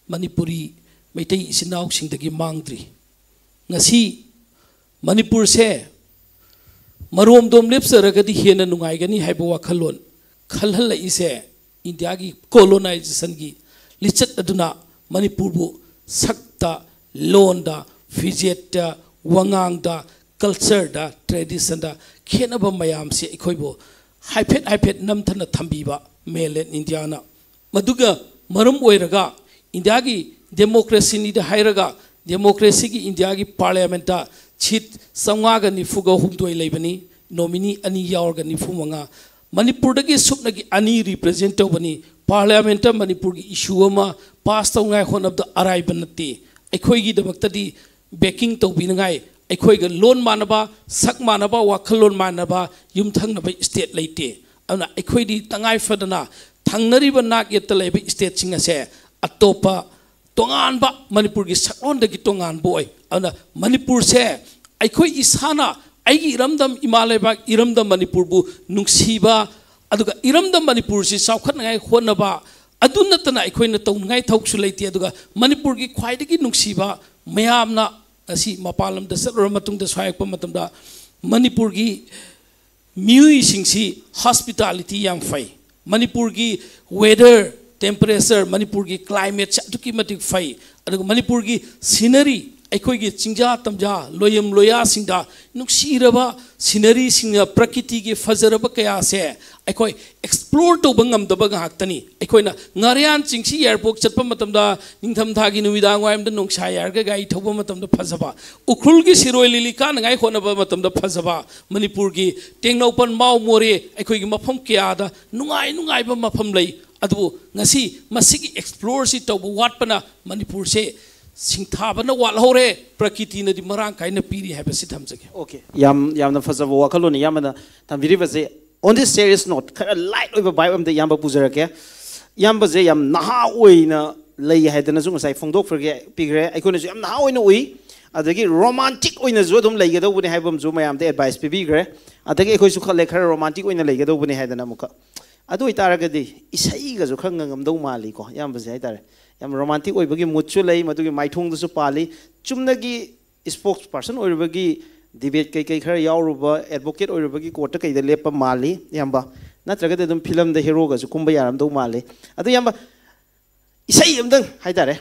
ꯃꯅꯤꯄꯨꯔꯤ ꯃꯩꯇꯩ ꯏꯆꯤꯟ ꯏꯅꯥꯎꯁꯤꯡꯗꯒꯤ ꯃꯥꯡꯗ꯭ꯔꯤ꯫ ꯉꯁꯤ ꯃꯅꯤꯄꯨꯔꯁꯦ ꯃꯔꯣꯝꯗꯣꯝ ꯂꯦꯞꯆꯔꯒꯗꯤ ꯍꯦꯟꯅ ꯅꯨꯡꯉꯥꯏꯒꯅꯤ ꯍꯥꯏꯕ ꯋꯥꯈꯜꯂꯣꯟ ꯈꯜꯍꯜꯂꯛꯏꯁꯦ ꯏꯟꯗꯤꯌꯥꯒꯤ ꯀꯣꯂꯣꯅꯥꯏꯖꯦꯁꯟꯒꯤ ꯂꯤꯆꯠ ꯑꯗꯨꯅ ꯃꯅꯤꯄꯨꯔꯕꯨ ꯁꯛꯇ, ꯂꯣꯟꯗ, ꯐꯤꯖꯦꯠꯇ, ꯋꯥꯉꯥꯡꯗ, ꯀꯜꯆꯔꯗ, ꯇ꯭ꯔꯦꯗꯤꯁꯟꯗ ꯈꯦꯠꯅꯕ ꯃꯌꯥꯝꯁꯦ ꯑꯩꯈꯣꯏꯕꯨ ꯍꯥꯏꯐꯦꯠ ꯍꯥꯏꯐꯦꯠ ꯅꯝꯊꯅ ꯊꯝꯕꯤꯕ ꯃꯦꯟꯂꯦꯟ ꯏꯟꯗꯤꯌꯥꯅ꯫ ꯃꯗꯨꯒ ꯃꯔꯝ ꯑꯣꯏꯔꯒ ꯏꯟꯗꯤꯌꯥꯒꯤ ꯗꯦꯃꯣꯀ꯭ꯔꯦꯁꯤꯅꯤꯗ ꯍꯥꯏꯔꯒ, ꯗꯦꯃꯣꯀ꯭ꯔꯦꯁꯤꯒꯤ ꯏꯟꯗꯤꯌꯥꯒꯤ ꯄꯥꯔꯂꯤꯌꯥꯃꯦꯟꯇ ꯁꯤꯠ ꯆꯥꯝꯃꯉꯥꯒ ꯅꯤꯐꯨꯒ ꯍꯨꯝꯗꯣꯏ ꯂꯩꯕꯅꯤ, ꯅꯣꯃꯤꯅꯤ ꯑꯅꯤ ꯌꯥꯎꯔꯒ ꯅꯤꯐꯨ ꯃꯉꯥ꯫ ꯃꯅꯤꯄꯨꯔꯗꯒꯤ ꯁꯨꯞꯅꯒꯤ ꯑꯅꯤ ꯔꯤꯄ꯭ꯔꯖꯦꯟ ꯇꯧꯕꯅꯤ꯫ ꯄꯥꯔꯂꯤꯌꯥꯃꯦꯟꯇ ꯃꯅꯤꯄꯨꯔꯒꯤ ꯏꯁꯨ ꯑꯃ ꯄꯥꯁ ꯇꯧꯅꯉꯥꯏ ꯍꯣꯠꯅꯕꯗ ꯑꯔꯥꯏꯕ ꯅꯠꯇꯦ꯫ ꯑꯩꯈꯣꯏꯒꯤꯗꯃꯛꯇꯗꯤ ꯕꯦꯀꯤꯡ ꯇꯧꯕꯤꯅꯉꯥꯏ, ꯑꯩꯈꯣꯏꯒ ꯂꯣꯟ ꯃꯥꯟꯅꯕ, ꯁꯛ ꯃꯥꯟꯅꯕ, ꯋꯥꯈꯜꯂꯣꯟ ꯃꯥꯟꯅꯕ ꯌꯨꯝꯊꯪꯅꯕ ꯏꯁꯇꯦꯠ ꯂꯩꯇꯦ꯫ ꯑꯗꯨꯅ ꯑꯩꯈꯣꯏꯗꯤ ꯇꯉꯥꯏ ꯐꯗꯅ ꯊꯪꯅꯔꯤꯕ ꯅꯥꯛ ꯌꯦꯠꯇ ꯂꯩꯕ ꯏꯁꯇꯦꯠꯁꯤꯡ ꯑꯁꯦ ꯑꯇꯣꯞꯄ ꯇꯣꯉꯥꯟꯕ, ꯃꯅꯤꯄꯨꯔꯒꯤ ꯁꯛꯂꯣꯟꯗꯒꯤ ꯇꯣꯉꯥꯟꯕ ꯑꯣꯏ꯫ ꯑꯗꯨꯅ ꯃꯅꯤꯄꯨꯔꯁꯦ ꯑꯩꯈꯣꯏ ꯏꯁꯥꯅ ꯑꯩꯒꯤ ꯏꯔꯝꯗꯝ ꯏꯃꯥ ꯂꯩꯕꯥꯛ ꯏꯔꯝꯗꯝ ꯃꯅꯤꯄꯨꯔꯕꯨ ꯅꯨꯡꯁꯤꯕ, ꯑꯗꯨꯒ ꯏꯔꯝꯗꯝ ꯃꯅꯤꯄꯨꯔꯁꯤ ꯆꯥꯎꯈꯠꯅꯉꯥꯏ ꯍꯣꯠꯅꯕ, ꯑꯗꯨ ꯅꯠꯇꯅ ꯑꯩꯈꯣꯏꯅ ꯇꯧꯅꯤꯡꯉꯥꯏ ꯊꯕꯛꯁꯨ ꯂꯩꯇꯦ꯫ ꯑꯗꯨꯒ ꯃꯅꯤꯄꯨꯔꯒꯤ ꯈ꯭ꯋꯥꯏꯗꯒꯤ ꯅꯨꯡꯁꯤꯕ, ꯃꯌꯥꯝꯅ ꯉꯁꯤ ꯃꯄꯥꯟ ꯂꯝꯗ ꯆꯠꯂꯨꯔ ꯃꯇꯨꯡꯗ ꯁ꯭ꯋꯥꯏ ꯍꯜꯂꯛꯄ ꯃꯇꯝꯗ ꯃꯅꯤꯄꯨꯔꯒꯤ ꯃꯤꯑꯣꯏꯁꯤꯡꯁꯤ ꯍꯣꯁꯄꯤꯇꯥꯂꯤꯇꯤ ꯌꯥꯝ ꯐꯩ꯫ ꯃꯅꯤꯄꯨꯔꯒꯤ ꯋꯦꯗꯔ, ꯇꯦꯝꯄꯔꯦꯆꯔ, ꯃꯅꯤꯄꯨꯔꯒꯤ ꯀ꯭ꯂꯥꯏꯃꯦꯠꯁꯦ ꯑꯗꯨꯛꯀꯤ ꯃꯇꯤꯛ ꯐꯩ꯫ ꯑꯗꯨꯒ ꯃꯅꯤꯄꯨꯔꯒꯤ ꯁꯤꯅꯔꯤ, ꯑꯩꯈꯣꯏꯒꯤ ꯆꯤꯡꯖꯥ ꯇꯝꯖꯥ, ꯂꯣꯌꯝ ꯂꯣꯌꯥꯁꯤꯡꯗ ꯅꯨꯡꯁꯤꯔꯕ ꯁꯤꯅꯔꯤꯁꯤꯡꯅ, ꯄ꯭ꯔꯀꯤꯇꯤꯒꯤ ꯐꯖꯔꯕ ꯀꯌꯥꯁꯦ ꯑꯩꯈꯣꯏ ꯑꯦꯛꯁꯄ꯭ꯂꯣꯔ ꯇꯧꯕ ꯉꯝꯗꯕ ꯉꯥꯏꯍꯥꯛꯇꯅꯤ꯫ ꯑꯩꯈꯣꯏꯅ ꯉꯥꯔꯤꯌꯥꯟ ꯆꯤꯡꯁꯤ ꯌꯥꯏꯔꯤꯄꯣꯛ ꯆꯠꯄ ꯃꯇꯝꯗ, ꯅꯤꯡꯊꯝꯊꯥꯒꯤ ꯅꯨꯃꯤꯗꯥꯡ ꯋꯥꯏꯔꯝꯗ ꯅꯨꯡꯁꯥ ꯌꯥꯏꯔꯒ ꯒꯥꯔꯤ ꯊꯧꯕ ꯃꯇꯝꯗ ꯐꯖꯕ, ꯎꯈ꯭ꯔꯨꯜꯒꯤ ꯁꯤꯔꯣꯏ ꯂꯤꯂꯤ ꯀꯥꯅꯉꯥꯏ ꯍꯣꯠꯅꯕ ꯃꯇꯝꯗ ꯐꯖꯕ, ꯃꯅꯤꯄꯨꯔꯒꯤ ꯇꯦꯡꯅꯧꯄꯜ, ꯃꯥꯎ, ꯃꯣꯔꯦ, ꯑꯩꯈꯣꯏꯒꯤ ꯃꯐꯝ ꯀꯌꯥꯗ ꯅꯨꯡꯉꯥꯏ ꯅꯨꯡꯉꯥꯏꯕ ꯃꯐꯝ ꯂꯩ꯫ ꯑꯗꯨꯕꯨ ꯉꯁꯤ ꯃꯁꯤꯒꯤ ꯑꯦꯛꯁꯄ꯭ꯂꯣꯔꯁꯤ ꯇꯧꯕ ꯋꯥꯠꯄꯅ ꯃꯅꯤꯄꯨꯔꯁꯦ ꯁꯤꯡꯊꯥꯕꯅ ꯋꯥꯠꯍꯧꯔꯦ, ꯄ꯭ꯔꯀꯤꯇꯤꯅꯗꯤ ꯃꯔꯥꯡ ꯀꯥꯏꯅ ꯄꯤꯔꯤ ꯍꯥꯏꯕꯁꯤ ꯊꯝꯖꯒꯦ꯫ ꯑꯣꯀꯦ, ꯌꯥꯝ ꯌꯥꯝꯅ ꯐꯖꯕ ꯋꯥꯈꯜꯂꯣꯟꯅꯤ ꯏꯌꯥꯝꯕꯅ ꯊꯝꯕꯤꯔꯤꯕꯁꯦ꯫ On this serious note, ꯈꯔ ꯂꯥꯏꯠ ꯑꯣꯏꯕ ꯚꯥꯏꯕ ꯑꯝꯗ ꯏꯌꯥꯝꯕ ꯄꯨꯖꯔꯛꯀꯦ꯫ ꯏꯌꯥꯝꯕꯁꯦ ꯌꯥꯝ ꯅꯍꯥ ꯑꯣꯏꯅ ꯂꯩ ꯍꯥꯏꯗꯅꯁꯨ ꯉꯁꯥꯏ ꯐꯣꯡꯗꯣꯛꯄꯤꯈ꯭ꯔꯦ, ꯑꯩꯈꯣꯏꯅꯁꯨ ꯌꯥꯝ ꯅꯍꯥ ꯑꯣꯏꯅ ꯎꯏ꯫ ꯑꯗꯒꯤ ꯔꯣꯃꯥꯟꯇꯤꯛ ꯑꯣꯏꯅꯁꯨ ꯑꯗꯨꯝ ꯂꯩꯒꯗꯧꯕꯅꯤ ꯍꯥꯏꯕ ꯑꯃꯁꯨ ꯃꯌꯥꯝꯗ ꯑꯦꯗꯚꯥꯏꯁ ꯄꯤꯕꯤꯈ꯭ꯔꯦ꯫ ꯑꯗꯒꯤ ꯑꯩꯈꯣꯏꯁꯨ ꯈꯜꯂꯦ ꯈꯔ ꯔꯣꯃꯥꯟꯇꯤꯛ ꯑꯣꯏꯅ ꯂꯩꯒꯗꯧꯕꯅꯤ ꯍꯥꯏꯗꯅ ꯑꯃꯨꯛꯀ꯫ ꯑꯗꯨ ꯑꯣꯏꯇꯥꯔꯒꯗꯤ ꯏꯁꯩꯒꯁꯨ ꯈꯔ ꯉꯪꯉꯝꯗꯧ ꯃꯥꯜꯂꯤꯀꯣ ꯏꯌꯥꯝꯕꯁꯦ ꯍꯥꯏꯇꯥꯔꯦ꯫ ꯌꯥꯝ ꯔꯣꯃꯥꯟꯇꯤꯛ ꯑꯣꯏꯕꯒꯤ ꯃꯨꯠꯁꯨ ꯂꯩ, ꯃꯗꯨꯒꯤ ꯃꯥꯏꯊꯣꯡꯗꯁꯨ ꯄꯥꯜꯂꯤ꯫ ꯆꯨꯝꯅꯒꯤ ꯏꯁꯄꯣꯛꯁ ꯄꯥꯔꯁꯟ ꯑꯣꯏꯔꯨꯕꯒꯤ ꯗꯤꯕꯦꯠ ꯀꯩꯀꯩ ꯈꯔ ꯌꯥꯎꯔꯨꯕ, ꯑꯦꯗꯚꯣꯀꯦꯠ ꯑꯣꯏꯔꯨꯕꯒꯤ ꯀꯣꯔꯠꯇ ꯀꯩꯗ ꯂꯦꯞꯄ ꯃꯥꯜꯂꯤ ꯏꯌꯥꯝꯕ꯫ ꯅꯠꯇ꯭ꯔꯒꯗꯤ ꯑꯗꯨꯝ ꯐꯤꯂꯝꯗ ꯍꯦꯔꯣꯒꯁꯨ ꯀꯨꯝꯕ ꯌꯥꯔꯝꯗꯧ ꯃꯥꯜꯂꯤ꯫ ꯑꯗꯨ ꯏꯌꯥꯝꯕ, ꯏꯁꯩ ꯑꯝꯇꯪ ꯍꯥꯏꯇꯥꯔꯦ,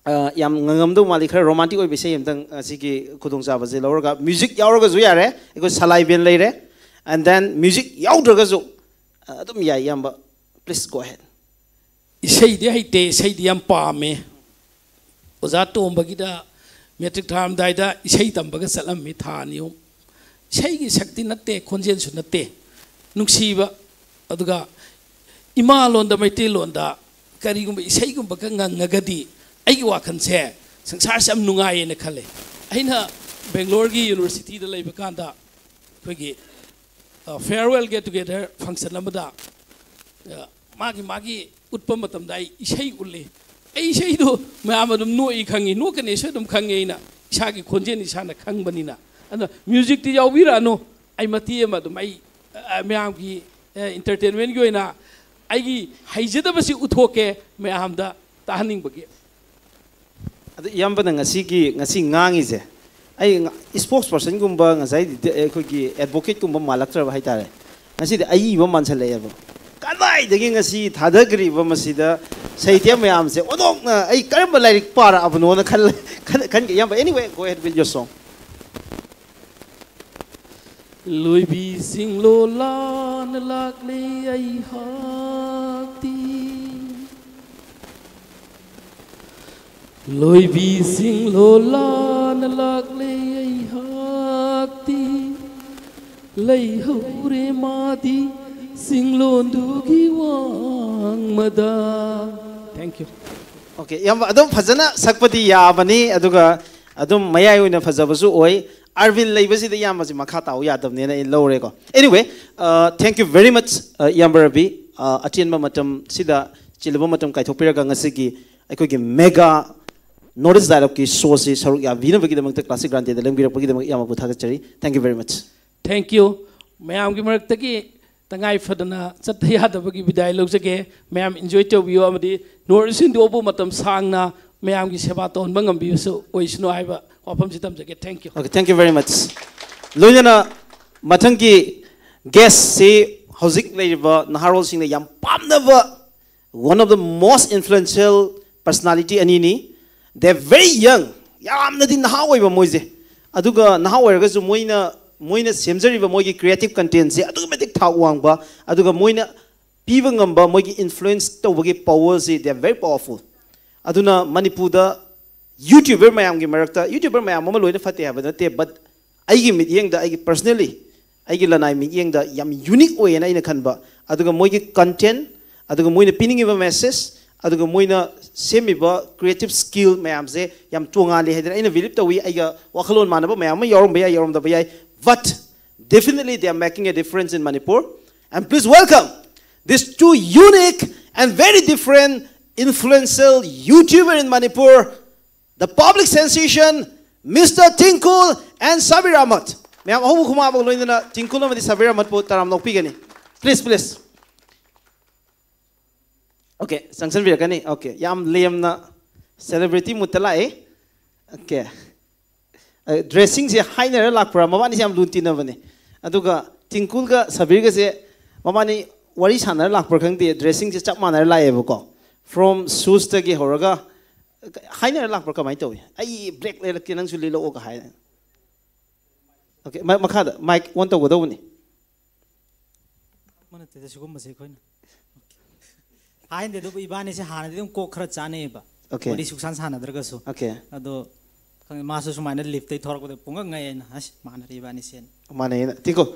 ꯑ, ꯌꯥꯝ ꯉꯪꯉꯝꯗꯧ ꯃꯥꯜꯂꯤ꯫ ꯈꯔ ꯔꯣꯃꯥꯟꯇꯤꯛ ꯑꯣꯏꯕ ꯏꯁꯩ ꯑꯝꯇꯪ, ꯑ, ꯁꯤꯒꯤ ꯈꯨꯗꯣꯡꯆꯥꯕꯁꯦ ꯂꯧꯔꯒ, ꯃ꯭ꯌꯨꯖꯤꯛ ꯌꯥꯎꯔꯒꯁꯨ ꯌꯥꯔꯦ, ꯑꯩꯈꯣꯏ ꯁꯂꯥꯏ ꯕꯦꯟ ꯂꯩꯔꯦ꯫ And then ꯃ꯭ꯌꯨꯖꯤꯛ ꯌꯥꯎꯗ꯭ꯔꯒꯁꯨ, ꯑ, ꯑꯗꯨꯝ ꯌꯥꯏ ꯏꯌꯥꯝꯕ꯫ Please go ahead. ꯏꯁꯩꯗꯤ ꯍꯩꯇꯦ, ꯏꯁꯩꯗꯤ ꯌꯥꯝ ꯄꯥꯝꯃꯦ꯫ ꯑꯣꯖꯥ ꯇꯣꯝꯕꯒꯤꯗ ꯃꯦꯇ꯭ꯔꯤꯛ ꯊꯥꯔꯝꯗꯥꯏꯗ ꯏꯁꯩ ꯇꯝꯕꯒ ꯆꯠꯂꯝꯃꯤ ꯊꯥ ꯑꯅꯤ ꯑꯍꯨꯝ꯫ ꯏꯁꯩꯒꯤ ꯁꯛꯇꯤ ꯅꯠꯇꯦ, ꯈꯣꯟꯖꯦꯜꯁꯨ ꯅꯠꯇꯦ, ꯅꯨꯡꯁꯤꯕ꯫ ꯑꯗꯨꯒ ꯏꯃꯥ ꯂꯣꯟꯗ, ꯃꯩꯇꯩꯂꯣꯟꯗ ꯀꯔꯤꯒꯨꯝꯕ ꯏꯁꯩꯒꯨꯝꯕꯒ ꯉꯪꯉꯒꯗꯤ ꯑꯩꯒꯤ ꯋꯥꯈꯜꯁꯦ ꯁꯪꯁꯥꯔꯁꯦ ꯌꯥꯝ ꯅꯨꯡꯉꯥꯏꯌꯦꯅ ꯈꯜꯂꯦ꯫ ꯑꯩꯅ ꯕꯦꯡꯒ꯭ꯂꯣꯔꯒꯤ ꯌꯨꯅꯤꯚꯔꯁꯤꯇꯤꯗ ꯂꯩꯕ ꯀꯥꯟꯗ ꯑꯩꯈꯣꯏꯒꯤ ꯐꯤꯌꯔꯋꯦꯜ ꯒꯦꯠ ꯇꯨꯒꯦꯗꯔ ꯐꯪꯁꯟ ꯑꯃꯗ, ꯑ, ꯃꯥꯒꯤ ꯃꯥꯒꯤ ꯎꯠꯄ ꯃꯇꯝꯗ ꯑꯩ ꯏꯁꯩ ꯎꯠꯂꯤ꯫ ꯑꯩ ꯏꯁꯩꯗꯣ ꯃꯌꯥꯝ ꯑꯗꯨꯝ ꯅꯣꯛꯏ ꯈꯪꯉꯤ, ꯅꯣꯛꯀꯅꯤꯁꯨ ꯑꯗꯨꯝ ꯈꯪꯉꯤ ꯑꯩꯅ, ꯏꯁꯥꯒꯤ ꯈꯣꯟꯖꯦꯜ ꯏꯁꯥꯅ ꯈꯪꯕꯅꯤꯅ꯫ ꯑꯗꯣ ꯃ꯭ꯌꯨꯖꯤꯛꯇꯤ ꯌꯥꯎꯕꯤꯔꯛꯑꯅꯨ, ꯑꯩ ꯃꯇꯦꯛ ꯑꯃ ꯑꯗꯨꯝ ꯑꯩ, ꯑ, ꯃꯌꯥꯝꯒꯤ ꯑꯦꯟꯇꯔꯇꯦꯟꯃꯦꯟꯒꯤ ꯑꯣꯏꯅ ꯑꯩꯒꯤ ꯍꯩꯖꯗꯕꯁꯤ ꯎꯠꯊꯣꯛꯀꯦ ꯃꯌꯥꯝꯗ ꯇꯥꯍꯟꯅꯤꯡꯕꯒꯤ꯫ ꯑꯗꯣ ꯏꯌꯥꯝꯕꯅ ꯉꯁꯤꯒꯤ, ꯉꯁꯤ ꯉꯥꯡꯉꯤꯁꯦ, ꯑꯩ ꯏꯁꯄꯣꯛꯁ ꯄꯥꯔꯁꯟꯒꯨꯝꯕ, ꯉꯁꯥꯏ ꯑꯩꯈꯣꯏꯒꯤ ꯑꯦꯗꯚꯣꯀꯦꯠꯀꯨꯝꯕ ꯃꯥꯜꯂꯛꯇ꯭ꯔꯕ ꯍꯥꯏꯇꯥꯔꯦ꯫ ꯉꯁꯤꯗꯤ ꯑꯏꯕ ꯃꯥꯟꯁꯜꯂꯛꯑꯦꯕ꯫ ꯀꯗꯥꯏꯗꯒꯤ ꯉꯁꯤ ꯊꯥꯗꯈ꯭ꯔꯤꯕ ꯃꯁꯤꯗ ꯁꯥꯍꯤꯇ꯭ꯌ ꯃꯌꯥꯝꯁꯦ ꯑꯣꯟꯊꯣꯛꯅ ꯑꯩ ꯀꯔꯝꯕ ꯂꯥꯏꯔꯤꯛ ꯄꯥꯔꯛꯑꯕꯅꯣꯅ ꯈꯜꯂ-, ꯈꯟ-, ꯈꯟꯒꯦ꯫ ꯏꯌꯥꯝꯕ, anyway, go ahead with your song. ꯂꯣꯏꯕꯤꯁꯤꯡ ꯂꯣꯂꯥꯅ ꯂꯥꯛꯂꯦ ꯑꯩꯍꯥꯛꯇꯤ꯫ ꯂꯣꯏꯕꯤꯁꯤꯡ ꯂꯣꯂꯥꯅ ꯂꯥꯛꯂꯦ ꯑꯩꯍꯥꯛꯇꯤ꯫ ꯂꯩꯍꯧꯔꯦ ꯃꯥꯗꯤ ꯆꯤꯡꯂꯣꯟꯗꯨꯒꯤ ꯋꯥꯡꯃꯗ꯫ Thank you. Okay, ꯏꯌꯥꯝꯕ, ꯑꯗꯨꯝ ꯐꯖꯅ ꯁꯛꯄꯗꯤ ꯌꯥꯕꯅꯤ, ꯑꯗꯨꯒ ꯑꯗꯨꯝ ꯃꯌꯥꯏ ꯑꯣꯏꯅ ꯐꯖꯕꯁꯨ ꯑꯣꯏ꯫ ꯑꯥꯔꯕꯤꯟ ꯂꯩꯕꯁꯤꯗ ꯏꯌꯥꯝꯕꯁꯤ ꯃꯈꯥ ꯇꯥꯎ ꯌꯥꯗꯕꯅꯦꯅ ꯑꯩ ꯂꯧꯔꯦꯀꯣ꯫ Anyway, uh, thank you very much, uh, ꯏꯌꯥꯝꯕ ꯔꯕꯤ꯫ ꯑ, ꯑꯆꯦꯟꯕ ꯃꯇꯝꯁꯤꯗ, ꯆꯤꯜꯂꯕ ꯃꯇꯝ ꯀꯥꯏꯊꯣꯛꯄꯤꯔꯒ ꯉꯁꯤꯒꯤ ꯑꯩꯈꯣꯏꯒꯤ mega North East Dialogueꯀꯤ showꯁꯤ ꯁꯔꯨꯛ ꯌꯥꯕꯤꯅꯕꯒꯤꯗꯃꯛꯇ Classic Grande ꯗ ꯂꯦꯡꯕꯤꯔꯛꯄꯒꯤꯗꯃꯛ ꯏꯌꯥꯝꯕꯕꯨ ꯊꯥꯒꯠꯆꯔꯤ꯫ Thank you very much. Thank you. ꯃꯌꯥꯝꯒꯤ ꯃꯔꯛꯇꯒꯤ ꯇꯉꯥꯏ ꯐꯗꯅ ꯆꯠꯇ ꯌꯥꯗꯕꯒꯤ ꯕꯤꯗꯥꯏ ꯂꯧꯖꯒꯦ꯫ ꯃꯌꯥꯝ enjoy ꯇꯧꯕꯤꯌꯨ ꯑꯃꯗꯤ North East India ꯕꯨ ꯃꯇꯝ ꯁꯥꯡꯅ ꯃꯌꯥꯝꯒꯤ ꯁꯦꯕꯥ ꯇꯧꯍꯟꯕ ꯉꯝꯕꯤꯕꯁꯨ ꯑꯣꯏꯁꯅꯨ ꯍꯥꯏꯕ ꯋꯥꯐꯝꯁꯤ ꯊꯝꯖꯒꯦ꯫ Thank you. Okay, thank you very much. ꯂꯣꯏꯅꯅ ꯃꯊꯪꯒꯤ guestꯁꯤ ꯍꯧꯖꯤꯛ ꯂꯩꯔꯤꯕ ꯅꯍꯥꯔꯣꯜꯁꯤꯡꯅ ꯌꯥꯝ ꯄꯥꯝꯅꯕ one of the most influential personality ꯑꯅꯤꯅꯤ꯫ They are very young. ꯌꯥꯝꯅꯗꯤ ꯅꯍꯥ ꯑꯣꯏꯕ ꯃꯣꯏꯁꯦ꯫ ꯑꯗꯨꯒ ꯅꯍꯥ ꯑꯣꯏꯔꯒꯁꯨ ꯃꯣꯏꯅ, ꯃꯣꯏꯅ ꯁꯦꯝꯖꯔꯤꯕ ꯃꯣꯏꯒꯤ creative contentꯁꯦ ꯑꯗꯨꯛꯀꯤ ꯃꯇꯤꯛ ꯊꯥꯛ ꯋꯥꯡꯕ, ꯑꯗꯨꯒ ꯃꯣꯏꯅ ꯄꯤꯕ ꯉꯝꯕ ꯃꯣꯏꯒꯤ influence ꯇꯧꯕꯒꯤ powerꯁꯤ, they are very powerful. ꯑꯗꯨꯅ ꯃꯅꯤꯄꯨꯔꯗ YouTuber ꯃꯌꯥꯝꯒꯤ ꯃꯔꯛꯇ, YouTuber ꯃꯌꯥꯝ ꯑꯃ ꯂꯣꯏꯅ ꯐꯠꯇꯦ ꯍꯥꯏꯕ ꯅꯠꯇꯦ, but ꯑꯩꯒꯤ ꯃꯤꯠꯌꯦꯡꯗ, ꯑꯩꯒꯤ personally, ꯑꯩꯒꯤ ꯂꯅꯥꯏ ꯃꯤꯠꯌꯦꯡꯗ ꯌꯥꯝ unique ꯑꯣꯏꯌꯦꯅ ꯑꯩꯅ ꯈꯟꯕ꯫ ꯑꯗꯨꯒ ꯃꯣꯏꯒꯤ content, ꯑꯗꯨꯒ ꯃꯣꯏꯅ ꯄꯤꯅꯤꯡꯉꯤꯕ message, ꯑꯗꯨꯒ ꯃꯣꯏꯅ ꯁꯦꯝꯃꯤꯕ creative skill ꯃꯌꯥꯝꯁꯦ ꯌꯥꯝ ꯇꯣꯉꯥꯜꯂꯤ ꯍꯥꯏꯗꯅ ꯑꯩꯅ believe ꯇꯧꯏ꯫ ꯑꯩꯒ ꯋꯥꯈꯜꯂꯣꯟ ꯃꯥꯟꯅꯕ ꯃꯌꯥꯝ ꯑꯃ ꯌꯥꯎꯔꯝꯕ ꯌꯥꯏ, ꯌꯥꯎꯔꯝꯗꯕ ꯌꯥꯏ, but definitely they are making a difference in Manipur. And please welcome these two unique and very different influential YouTuber in Manipur, the public sensation, Mister Tinkul and Sabir Ahmed. ꯃꯌꯥꯝ ꯑꯍꯧꯕ ꯈꯨꯃꯥꯕꯒ ꯂꯣꯏꯅꯅ ꯇꯤꯡꯀꯨꯜ ꯑꯃꯗꯤ ꯁꯕꯤꯔ ꯑꯍꯃꯗꯄꯨ ꯇꯔꯥꯝꯅ ꯑꯣꯛꯄꯤꯒꯅꯤ꯫ Please, please. Okay, ꯆꯪꯁꯤꯟꯕꯤꯔꯛꯀꯅꯤ꯫ Okay, ꯌꯥꯝ ꯂꯦꯝꯅ celebrity moodꯇ ꯂꯥꯛꯑꯦ꯫ Okay. Dressingꯁꯦ ꯍꯥꯏꯅꯔ ꯂꯥꯛꯄ꯭ꯔꯥ? ꯃꯕꯥꯅꯤꯁꯦ ꯌꯥꯝ ꯂꯨꯅ ꯇꯤꯟꯅꯕꯅꯦ꯫ ꯑꯗꯨꯒ ꯇꯤꯡꯀꯨꯜꯒ ꯁꯕꯤꯔꯒꯁꯦ ꯃꯕꯥꯅꯤ ꯋꯥꯔꯤ ꯁꯥꯟꯅꯔ ꯂꯥꯛꯄ꯭ꯔꯥ ꯈꯪꯗꯦ, dressingꯁꯦ ꯆꯞ ꯃꯥꯟꯅꯔ ꯂꯥꯛꯑꯦꯕꯀꯣ꯫ From shoesꯇꯒꯤ ꯍꯧꯔꯒ ꯍꯥꯏꯅꯔ ꯂꯥꯛꯄ꯭ꯔꯥ ꯀꯃꯥꯏꯅ ꯇꯧꯏ? "ꯑꯩ black ꯂꯩꯔꯛꯀꯦ, ꯅꯪꯁꯨ ꯂꯤꯠꯂꯛꯑꯣꯒ" ꯍꯥꯏ꯫ Okay, ꯃ-, ꯃꯈꯥꯗ mic on ꯇꯧꯒꯗꯧꯕꯅꯤ꯫ ꯑꯃ ꯅꯠꯇꯦꯗ ꯁꯤꯒꯨꯝꯕꯁꯦ ꯑꯩꯈꯣꯏꯅ꯫ ꯍꯥꯏꯅꯗꯦ, ꯑꯗꯨꯕꯨ ꯏꯕꯥꯅꯤꯁꯦ ꯍꯥꯟꯅꯗꯤ ꯑꯗꯨꯝ ꯀꯣꯛ ꯈꯔ ꯆꯥꯅꯩꯌꯦꯕ꯫ Okay. ꯋꯥꯔꯤ ꯁꯨꯛꯁꯥꯟ ꯁꯥꯟꯅꯗ꯭ꯔꯒꯁꯨ꯫ Okay. ꯑꯗꯣ ꯈꯪꯗꯦ, ꯃꯥꯁꯨ ꯁꯨꯃꯥꯏꯅ liftꯇꯩ ꯊꯣꯔꯛꯄꯗ ꯄꯨꯡꯉꯛ ꯉꯛꯑꯦꯅ, "ꯑꯁ, ꯃꯥꯟꯅꯔꯦ ꯏꯕꯥꯅꯤꯁꯦꯅ"꯫ ꯃꯥꯟꯅꯩꯌꯦꯅ꯫ ꯇꯤꯡꯀꯨꯜ꯫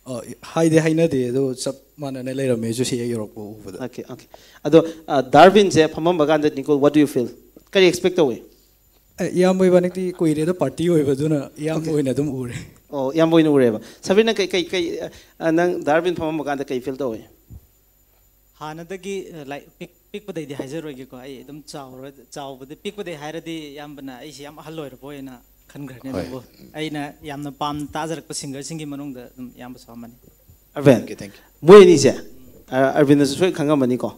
ꯑ, ꯍꯥꯏꯗꯤ ꯍꯥꯏꯅꯗꯦ, ꯑꯗꯣ ꯆꯞ ꯃꯥꯟꯅꯅ ꯂꯩꯔꯝꯃꯦ ꯑꯩꯁꯨ ꯁꯤ ꯍꯦꯛ ꯌꯧꯔꯛꯄ ꯎꯕꯗ꯫ Okay, okay. ꯑꯗꯣ, ꯑ, ꯗꯥꯔꯕꯤꯟꯁꯦ ꯐꯝꯃꯝꯕ ꯀꯥꯟꯗ, Tingkul, what do you feel? ꯀꯔꯤ expect ꯇꯧꯏ? ꯑꯦ, ꯏꯌꯥꯝꯕ ꯏꯕꯥꯅꯤꯗꯤ ꯀꯨꯏꯔꯦꯗ party ꯑꯣꯏꯕ, ꯑꯗꯨꯅ ꯏꯌꯥꯝꯕ ꯑꯣꯏꯅ ꯑꯗꯨꯝ ꯎꯔꯦ꯫ ꯑꯣ, ꯏꯌꯥꯝꯕ ꯑꯣꯏꯅ ꯎꯔꯦꯕ꯫ ꯁꯕꯤꯔꯅ ꯀꯩ, ꯀꯩ, ꯀꯩ, ꯑ, ꯅꯪ ꯗꯥꯔꯕꯤꯟ ꯐꯝꯃꯝꯕ ꯀꯥꯟꯗ ꯀꯩ feel ꯇꯧꯏ? ꯍꯥꯟꯅꯗꯒꯤ, ꯑ, ꯂꯥꯏꯛ, ꯄꯤꯛ-, ꯄꯤꯛꯄꯗꯩꯗꯤ ꯍꯥꯏꯖꯔꯣꯏꯒꯦꯀꯣ꯫ ꯑꯩ ꯑꯗꯨꯝ ꯆꯥꯎꯔ-, ꯆꯥꯎꯕꯗꯤ, ꯄꯤꯛꯄꯗꯩ ꯍꯥꯏꯔꯗꯤ ꯏꯌꯥꯝꯕꯅ ꯑꯩꯁꯦ ꯌꯥꯝ ꯑꯍꯜ ꯑꯣꯏꯔꯕꯣꯏꯅ ꯈꯟꯈ꯭ꯔꯅꯤ꯫ ꯍꯣꯏ꯫ ꯑꯗꯨꯕꯨ ꯑꯩꯅ ꯌꯥꯝꯅ ꯄꯥꯝꯅ ꯇꯥꯖꯔꯛꯄ ꯁꯤꯡꯒꯔꯁꯤꯡꯒꯤ ꯃꯅꯨꯡꯗ ꯑꯗꯨꯝ ꯏꯌꯥꯝꯕꯁꯨ ꯑꯃꯅꯤ꯫ ꯑꯔꯕꯤꯟ, Thank you, thank you. ꯃꯣꯏ ꯑꯅꯤꯁꯦ, ꯑ, ꯑꯔꯕꯤꯟꯗꯁꯨ ꯁꯣꯏ ꯈꯪꯉꯝꯃꯅꯤꯀꯣ,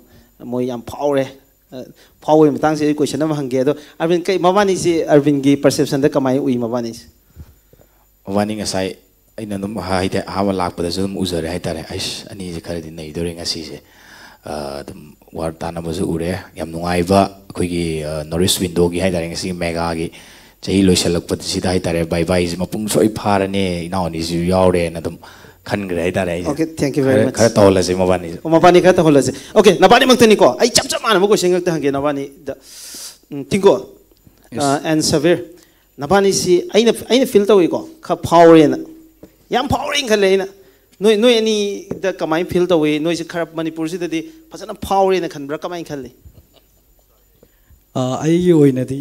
ꯃꯣꯏ ꯌꯥꯝ ꯐꯥꯎꯔꯦ꯫ ꯑ, ꯐꯥꯎꯕꯒꯤ ꯃꯇꯥꯡꯁꯦ ꯑꯩ ꯀꯣꯏꯁꯟ ꯑꯃ ꯍꯪꯒꯦ꯫ ꯑꯗꯣ ꯑꯔꯕꯤꯟ, ꯀꯩ, ꯃꯕꯥꯅꯤꯁꯤ ꯑꯔꯕꯤꯟꯒꯤ ꯄꯔꯁꯦꯞꯁꯟꯗ ꯀꯃꯥꯏꯅ ꯎꯏ ꯃꯕꯥꯅꯤꯁꯦ? ꯃꯕꯥꯅꯤ ꯉꯁꯥꯏ ꯑꯩꯅ ꯑꯗꯨꯝ ꯍꯥꯏꯗꯤ ꯑꯍꯥꯟꯕ ꯂꯥꯛꯄꯗꯁꯨ ꯑꯗꯨꯝ ꯎꯖꯔꯦ ꯍꯥꯏꯇꯥꯔꯦ꯫ ꯑꯩꯁ, ꯑꯅꯤꯁꯦ ꯈꯔꯗꯤ ꯅꯩꯗꯣꯔꯦ ꯉꯁꯤꯁꯦ꯫ ꯑ, ꯑꯗꯨꯝ ꯋꯥꯔ ꯇꯥꯟꯅꯕꯁꯨ ꯎꯔꯦ꯫ ꯌꯥꯝ ꯅꯨꯡꯉꯥꯏꯕ ꯑꯩꯈꯣꯏꯒꯤ, ꯑ, ꯅꯣꯔꯠ ꯏꯁ ꯋꯤꯟꯗꯣꯒꯤ ꯍꯥꯏꯇꯥꯔꯦ, ꯉꯁꯤꯒꯤ ꯃꯦꯒꯥꯒꯤ ꯆꯍꯤ ꯂꯣꯏꯁꯤꯜꯂꯛꯄꯁꯤꯗ ꯍꯥꯏꯇꯥꯔꯦ, ꯕꯥꯏ ꯕꯥꯏꯁꯦ ꯃꯄꯨꯡ ꯁꯣꯏ ꯐꯥꯔꯅꯤ꯫ ꯏꯅꯥꯎ ꯑꯅꯤꯁꯨ ꯌꯥꯎꯔꯦꯅ ꯑꯗꯨꯝ ꯈꯟꯈ꯭ꯔꯦ ꯍꯥꯏꯇꯥꯔꯦ ꯑꯩꯁꯦ꯫ Okay, thank you very ꯈꯔ, much. ꯈꯔ ꯇꯧꯍꯜꯂꯁꯦ ꯃꯕꯥꯅꯤꯁꯦ꯫ ꯑꯣ, ꯃꯕꯥꯅꯤ ꯈꯔ ꯇꯧꯍꯜꯂꯁꯦ꯫ Okay, ꯅꯕꯥꯅꯤꯃꯛꯇꯅꯤꯀꯣ꯫ ꯑꯩ ꯆꯞ ꯆꯞ ꯃꯥꯟꯅꯕ ꯀꯣꯏꯁꯟ ꯉꯥꯛꯇ ꯍꯪꯒꯦ ꯅꯕꯥꯅꯤꯗ꯫ ꯎꯝ, ꯇꯤꯡꯀꯣ, Yes. ꯑ, and ꯁꯕꯤꯔ, ꯅꯕꯥꯅꯤꯁꯤ ꯑꯩꯅ, ꯑꯩꯅ ꯐꯤꯜ ꯇꯧꯏꯀꯣ, ꯈꯔ ꯐꯥꯎꯔꯦꯅ, ꯌꯥꯝ ꯐꯥꯎꯔꯦꯅ ꯈꯜꯂꯦ ꯑꯩꯅ꯫ ꯅꯣꯏ, ꯅꯣꯏ ꯑꯅꯤꯗ ꯀꯃꯥꯏꯅ ꯐꯤꯜ ꯇꯧꯏ? ꯅꯣꯏꯁꯦ ꯈꯔ ꯃꯅꯤꯄꯨꯔꯁꯤꯗꯗꯤ ꯐꯖꯅ ꯐꯥꯎꯔꯦꯅ ꯈꯟꯕ꯭ꯔꯥ, ꯀꯃꯥꯏꯅ ꯈꯜꯂꯤ? ꯑ, ꯑꯩꯒꯤ ꯑꯣꯏꯅꯗꯤ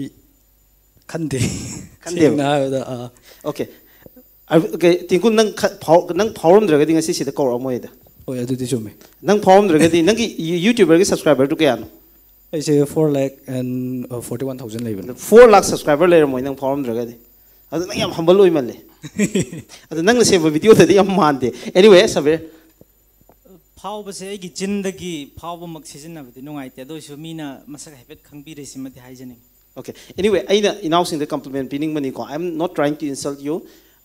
ꯈꯟꯗꯦ꯫ ꯈꯟꯗꯦꯕ? ꯁꯦꯡꯅ ꯍꯥꯏꯔꯕꯗ, ꯑ, Okay. ꯑ, okay, ꯇꯤꯡꯀꯨ, ꯅꯪ ꯈ-, ꯐꯥꯎ-, ꯅꯪ ꯐꯥꯎꯔꯝꯗ꯭ꯔꯒꯗꯤ ꯉꯁꯤ ꯁꯤꯗ ꯀꯧꯔꯛꯑꯝꯃꯣꯏꯗ꯫ ꯍꯣꯏ, ꯑꯗꯨꯗꯤ ꯆꯨꯝꯃꯦ꯫ ꯅꯪ ꯐꯥꯎꯔꯝꯗ꯭ꯔꯒꯗꯤ ꯅꯪꯒꯤ ꯌꯨ-, YouTuberꯒꯤ subscriberꯗꯨ ꯀꯌꯥꯅꯣ? ꯑꯩꯁꯦ four lakh and forty one thousand ꯂꯩꯕꯅꯦ꯫ Four lakh subscriber ꯂꯩꯔꯝꯃꯣꯏ ꯅꯪ ꯐꯥꯎꯔꯝꯗ꯭ꯔꯒꯗꯤ꯫ ꯑꯗꯨ ꯅꯪ ꯌꯥꯝ humble ꯑꯣꯏꯃꯜꯂꯦ꯫ ꯑꯗꯨ ꯅꯪꯅ ꯁꯦꯝꯕ videoꯗꯗꯤ ꯌꯥꯝ ꯃꯥꯟꯗꯦ꯫ Anyway, ꯁꯕꯤꯔ꯫ ꯐꯥꯎꯕꯁꯦ ꯑꯩꯒꯤ ꯆꯤꯟꯗꯒꯤ ꯐꯥꯎꯕꯃꯛ ꯁꯤꯖꯤꯟꯅꯕꯗꯤ ꯅꯨꯡꯉꯥꯏꯇꯦ, ꯑꯗꯨ ꯑꯣꯏꯔꯁꯨ ꯃꯤꯅ ꯃꯁꯛ ꯍꯥꯏꯐꯦꯠ ꯈꯪꯕꯤꯔꯦ ꯁꯤꯃꯗꯤ ꯍꯥꯏꯖꯅꯤꯡꯉꯤ꯫ Okay. Anyway, ꯑꯩꯅ ꯏꯅꯥꯎꯁꯤꯡꯗ compliment ꯄꯤꯅꯤꯡꯕꯅꯤꯀꯣ꯫ I am not trying to insult you.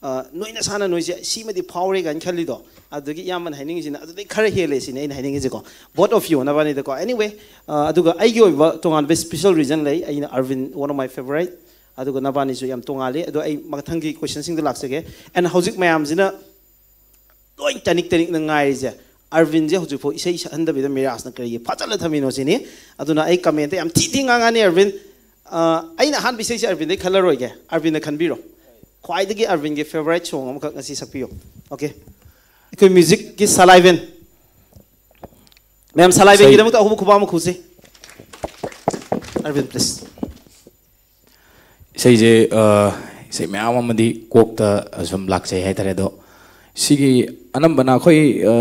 ꯑ, ꯅꯣꯏ ꯅꯁꯥꯅ ꯅꯣꯏꯁꯦ ꯁꯤꯃꯗꯤ ꯐꯥꯎꯔꯦ ꯀꯥꯏꯅ ꯈꯜꯂꯤꯗꯣ, ꯑꯗꯨꯗꯒꯤ ꯏꯌꯥꯝꯕꯅ ꯍꯥꯏꯅꯤꯡꯉꯤꯁꯤꯅ ꯑꯗꯨꯗꯩ ꯈꯔ ꯍꯦꯜꯂꯦ ꯁꯤꯅꯤ ꯑꯩꯅ ꯍꯥꯏꯅꯤꯡꯉꯤꯁꯦꯀꯣ, both of you ꯅꯕꯥꯅꯤꯗꯀꯣ꯫ Anyway, ꯑ, ꯑꯗꯨꯒ ꯑꯩꯒꯤ ꯑꯣꯏꯕ ꯇꯣꯉꯥꯟꯕ special reason ꯂꯩ꯫ ꯑꯩꯅ Arvin, one of my favorite, ꯑꯗꯨꯒ ꯅꯕꯥꯅꯤꯁꯨ ꯌꯥꯝ ꯇꯣꯉꯥꯜꯂꯤ꯫ ꯑꯗꯣ ꯑꯩ ꯃꯊꯪꯒꯤ questionꯁꯤꯡꯗ ꯂꯥꯛꯆꯒꯦ꯫ And ꯍꯧꯖꯤꯛ ꯃꯌꯥꯝꯁꯤꯅ ꯂꯣꯏ ꯇꯅꯤꯛ ꯇꯅꯤꯛꯅ ꯉꯥꯏꯔꯤꯁꯦ, Arvinꯁꯦ ꯍꯧꯖꯤꯛꯐꯥꯎ ꯏꯁꯩ ꯁꯛꯍꯟꯗꯕꯤꯗ ꯃꯤꯔꯥꯖꯅ ꯀꯔꯤꯒꯤ ꯐꯥꯖꯜꯂ ꯊꯝꯃꯤꯅꯣ ꯁꯤꯅꯤ꯫ ꯑꯗꯨꯅ ꯑꯩ commentꯇ ꯌꯥꯝ ꯊꯤ ꯊꯤ ꯉꯥꯡꯉꯅꯤ, Arvin꯫ ꯑ, ꯑꯩꯅ ꯑꯍꯥꯟꯕ ꯏꯁꯩꯁꯦ Arvinꯗꯩ ꯈꯜꯂꯔꯣꯏꯒꯦ, Arvinꯅ ꯈꯟꯕꯤꯔꯣ꯫ ꯈ꯭ꯋꯥꯏꯗꯒꯤ Arvinꯒꯤ favorite song ꯑꯃꯈꯛ ꯉꯁꯤ ꯁꯛꯄꯤꯌꯣ꯫ Okay. ꯑꯩꯈꯣꯏ musicꯀꯤ ꯁꯂꯥꯏꯕꯦꯟ꯫ ꯃꯌꯥꯝ ꯁꯂꯥꯏꯕꯦꯟꯒꯤꯗꯃꯛꯇ ꯑꯍꯨꯝ ꯈꯨꯕꯥꯛ ꯑꯃ ꯈꯨꯁꯤ꯫ Arvin, please. ꯏꯁꯩꯁꯦ, ꯑ, ꯏꯁꯩ ꯃꯌꯥꯝ ꯑꯃꯗꯤ ꯀꯣꯛꯇ ꯁꯨꯝ ꯂꯥꯛꯆꯩ ꯍꯥꯏꯇꯥꯔꯦ꯫ ꯑꯗꯣ ꯁꯤꯒꯤ ꯑꯅꯝꯕꯅ ꯑꯩꯈꯣꯏ, ꯑ,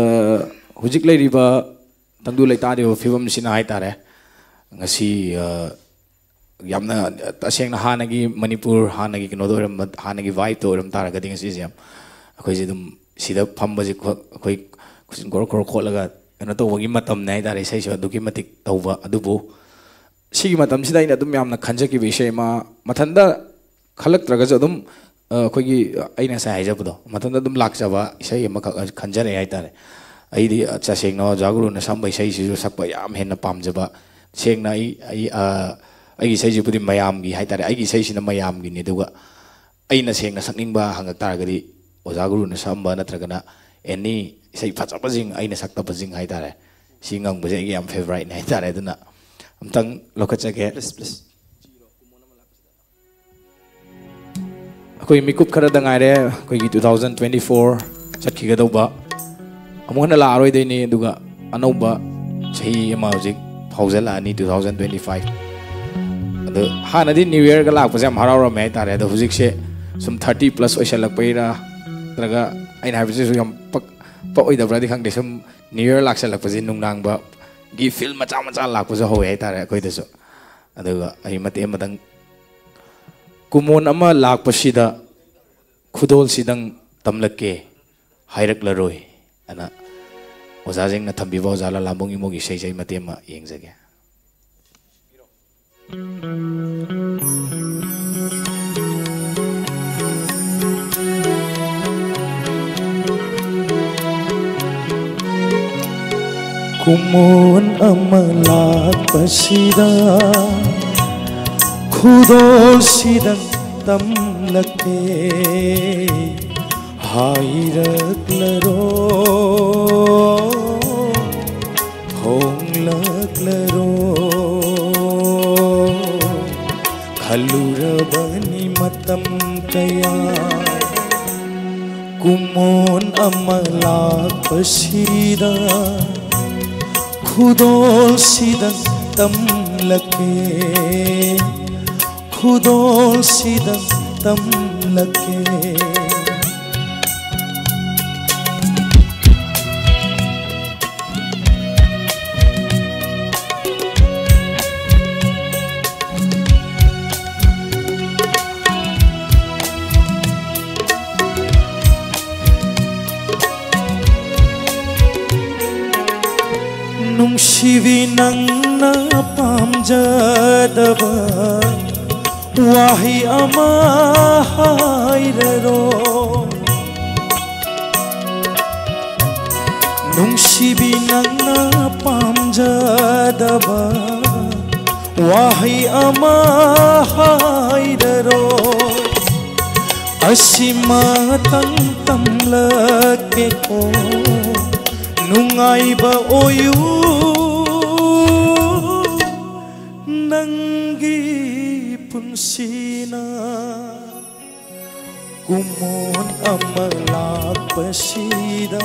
ꯍꯧꯖꯤꯛ ꯂꯩꯔꯤꯕ ꯇꯪꯗꯨ ꯂꯩꯇꯥꯔꯤꯕ ꯐꯤꯕꯝꯁꯤꯅ ꯍꯥꯏꯇꯥꯔꯦ, ꯉꯁꯤ, ꯑ, ꯌꯥꯝꯅ ꯇꯁꯦꯡꯅ ꯍꯥꯟꯅꯒꯤ ꯃꯅꯤꯄꯨꯔ, ꯍꯥꯟꯅꯒꯤ ꯀꯩꯅꯣꯗ ꯑꯣꯏꯔꯝꯕ, ꯍꯥꯟꯅꯒꯤ vibeꯇ ꯑꯣꯏꯔꯝ ꯇꯥꯔꯒꯗꯤ ꯉꯁꯤꯁꯦ ꯌꯥꯝ, ꯑꯩꯈꯣꯏꯁꯦ ꯑꯗꯨꯝ ꯁꯤꯗ ꯐꯝꯕꯁꯦ ꯈꯣ-, ꯑꯩꯈꯣꯏ ꯈꯨꯠꯁꯤꯟ ꯈꯣꯔꯣ ꯈꯣꯔꯣ ꯈꯣꯠꯂꯒ ꯀꯩꯅꯣ ꯇꯧꯕꯒꯤ ꯃꯇꯝꯅꯦ ꯍꯥꯏꯇꯥꯔꯦ, ꯏꯁꯩꯁꯨ ꯑꯗꯨꯛꯀꯤ ꯃꯇꯤꯛ ꯇꯧꯕ꯫ ꯑꯗꯨꯕꯨ ꯁꯤꯒꯤ ꯃꯇꯝꯁꯤꯗ ꯑꯩꯅ ꯑꯗꯨꯝ ꯌꯥꯝꯅ ꯈꯟꯖꯈꯤꯕ ꯏꯁꯩ ꯑꯃ, ꯃꯊꯟꯇ ꯈꯜꯂꯛꯇ꯭ꯔꯒꯁꯨ ꯑꯗꯨꯝ, ꯑ, ꯑꯩꯈꯣꯏꯒꯤ, ꯑ, ꯑꯩꯅ ꯉꯁꯥꯏ ꯍꯥꯏꯖꯕꯗꯣ, ꯃꯊꯟꯇ ꯑꯗꯨꯝ ꯂꯥꯛꯆꯕ ꯏꯁꯩ ꯑꯃꯈꯛ ꯈꯟꯖꯔꯛꯑꯦ ꯍꯥꯏꯇꯥꯔꯦ꯫ ꯑꯩꯗꯤ, ꯑ, ꯇꯁꯦꯡꯅ ꯑꯣꯖꯥ ꯒꯨꯔꯨꯅ ꯁꯛꯑꯝꯕ ꯏꯁꯩꯁꯤꯁꯨ ꯁꯛꯄ ꯌꯥꯝ ꯍꯦꯟꯅ ꯄꯥꯝꯖꯕ꯫ ꯁꯦꯡꯅ ꯑꯩ, ꯑꯩ, ꯑ, ꯑꯩꯒꯤ ꯏꯁꯩꯁꯤꯕꯨꯗꯤ ꯃꯌꯥꯝꯒꯤ ꯍꯥꯏꯇꯥꯔꯦ, ꯑꯩꯒꯤ ꯏꯁꯩꯁꯤꯅ ꯃꯌꯥꯝꯒꯤꯅꯤ꯫ ꯑꯗꯨꯒ ꯑꯩꯅ ꯁꯦꯡꯅ ꯁꯛꯅꯤꯡꯕ ꯍꯪꯉꯛ ꯇꯥꯔꯒꯗꯤ ꯑꯣꯖꯥ ꯒꯨꯔꯨꯅ ꯁꯛꯑꯝꯕ ꯅꯠꯇ꯭ꯔꯒꯅ any ꯏꯁꯩ ꯐꯖꯕꯁꯤꯡ, ꯑꯩꯅ ꯁꯛꯇꯕꯁꯤꯡ ꯍꯥꯏꯇꯥꯔꯦ, ꯁꯤ ꯉꯪꯕꯁꯦ ꯑꯩꯒꯤ ꯌꯥꯝ favouriteꯅꯦ ꯍꯥꯏꯇꯥꯔꯦ꯫ ꯑꯗꯨꯅ ꯑꯝꯇꯪ ꯂꯧꯈꯠꯆꯒꯦ꯫ Please, please. ꯑꯩꯈꯣꯏ ꯃꯤꯀꯨꯞ ꯈꯔꯗ ꯉꯥꯏꯔꯦ ꯑꯩꯈꯣꯏꯒꯤ two thousand twenty four ꯆꯠꯈꯤꯒꯗꯧꯕ꯫ ꯑꯃꯨꯛ ꯍꯟꯅ ꯂꯥꯛꯑꯔꯣꯏꯗꯣꯏꯅꯤ, ꯑꯗꯨꯒ ꯑꯅꯧꯕ ꯆꯍꯤ ꯑꯃ ꯍꯧꯖꯤꯛ ꯐꯥꯎꯖꯜꯂꯛꯑꯅꯤ, two thousand twenty five꯫ ꯑꯗꯣ ꯍꯥꯟꯅꯗꯤ New Yearꯒ ꯂꯥꯛꯄꯁꯦ ꯌꯥꯝ ꯍꯔꯥꯎꯔꯝꯃꯦ ꯍꯥꯏꯇꯥꯔꯦ꯫ ꯑꯗꯣ ꯍꯧꯖꯤꯛꯁꯦ ꯁꯨꯝ thirty plus ꯑꯣꯏꯁꯜꯂꯛꯄꯩꯔꯥ ꯅꯠꯇ꯭ꯔꯒ ꯑꯩꯅ ꯍꯥꯏꯕꯁꯤꯁꯨ ꯌꯥꯝ ꯄꯛ-, ꯄꯛꯑꯣꯏꯗꯕ꯭ꯔꯥꯗꯤ ꯈꯪꯗꯦ, ꯁꯨꯝ New Year ꯂꯥꯛꯁꯜꯂꯛꯄꯁꯦ ꯅꯨꯡꯗꯥꯡꯕꯒꯤ feel ꯃꯆꯥ ꯃꯆꯥ ꯂꯥꯛꯄꯁꯨ ꯍꯧꯋꯦ ꯍꯥꯏꯇꯥꯔꯦ ꯑꯩꯈꯣꯏꯗꯁꯨ꯫ ꯑꯗꯨꯒ ꯑꯩ ꯃꯇꯦꯛ ꯑꯃꯇꯪ, ꯀꯨꯃꯣꯟ ꯑꯃ ꯂꯥꯛꯄꯁꯤꯗ ꯈꯨꯗꯣꯜꯁꯤꯗꯪ ꯇꯝꯂꯛꯀꯦ, ꯍꯥꯏꯔꯛꯂꯔꯣꯏ ꯑꯅ ꯑꯣꯖꯥꯁꯤꯡꯅ ꯊꯝꯕꯤꯕ ꯑꯣꯖꯥ ꯂꯂꯥꯝꯕꯝ ꯏꯃꯣꯒꯤ ꯏꯁꯩꯁꯦ ꯑꯩ ꯃꯇꯦꯛ ꯑꯃ ꯌꯦꯡꯖꯒꯦ꯫ ꯀꯨꯃꯣꯟ ꯑꯃ ꯂꯥꯛꯄꯁꯤꯗ ꯈꯨꯗꯣꯜꯁꯤꯗꯪ ꯇꯝꯂꯛꯀꯦ, ꯍꯥꯏꯔꯛꯂꯔꯣ, ꯍꯣꯡꯂꯛꯂꯔꯣ꯫ ꯈꯜꯂꯨꯔꯕꯅꯤ ꯃꯇꯝ ꯀꯌꯥ, ꯀꯨꯃꯣꯟ ꯑꯃ ꯂꯥꯛꯄꯁꯤꯗ ꯈꯨꯗꯣꯜꯁꯤꯗ ꯇꯝꯂꯛꯀꯦ, ꯈꯨꯗꯣꯜꯁꯤꯗ ꯇꯝꯂꯛꯀꯦ꯫ ꯅꯨꯡꯁꯤꯕꯤ ꯅꯪꯅ ꯄꯥꯝꯖꯗꯕ ꯋꯥꯍꯩ ꯑꯃ ꯍꯥꯏꯔꯔꯣ꯫ ꯅꯨꯡꯁꯤꯕꯤ ꯅꯪꯅ ꯄꯥꯝꯖꯗꯕ ꯋꯥꯍꯩ ꯑꯃ ꯍꯥꯏꯔꯔꯣ꯫ ꯑꯁꯤꯃꯇꯪ ꯇꯝꯂꯛꯀꯦꯀꯣ, ꯅꯨꯡꯉꯥꯏꯕ ꯑꯣꯏꯌꯨ ꯅꯪꯒꯤ ꯄꯨꯟꯁꯤꯅ꯫ ꯀꯨꯝꯑꯣꯟ ꯑꯃ ꯂꯥꯛꯄꯁꯤꯗ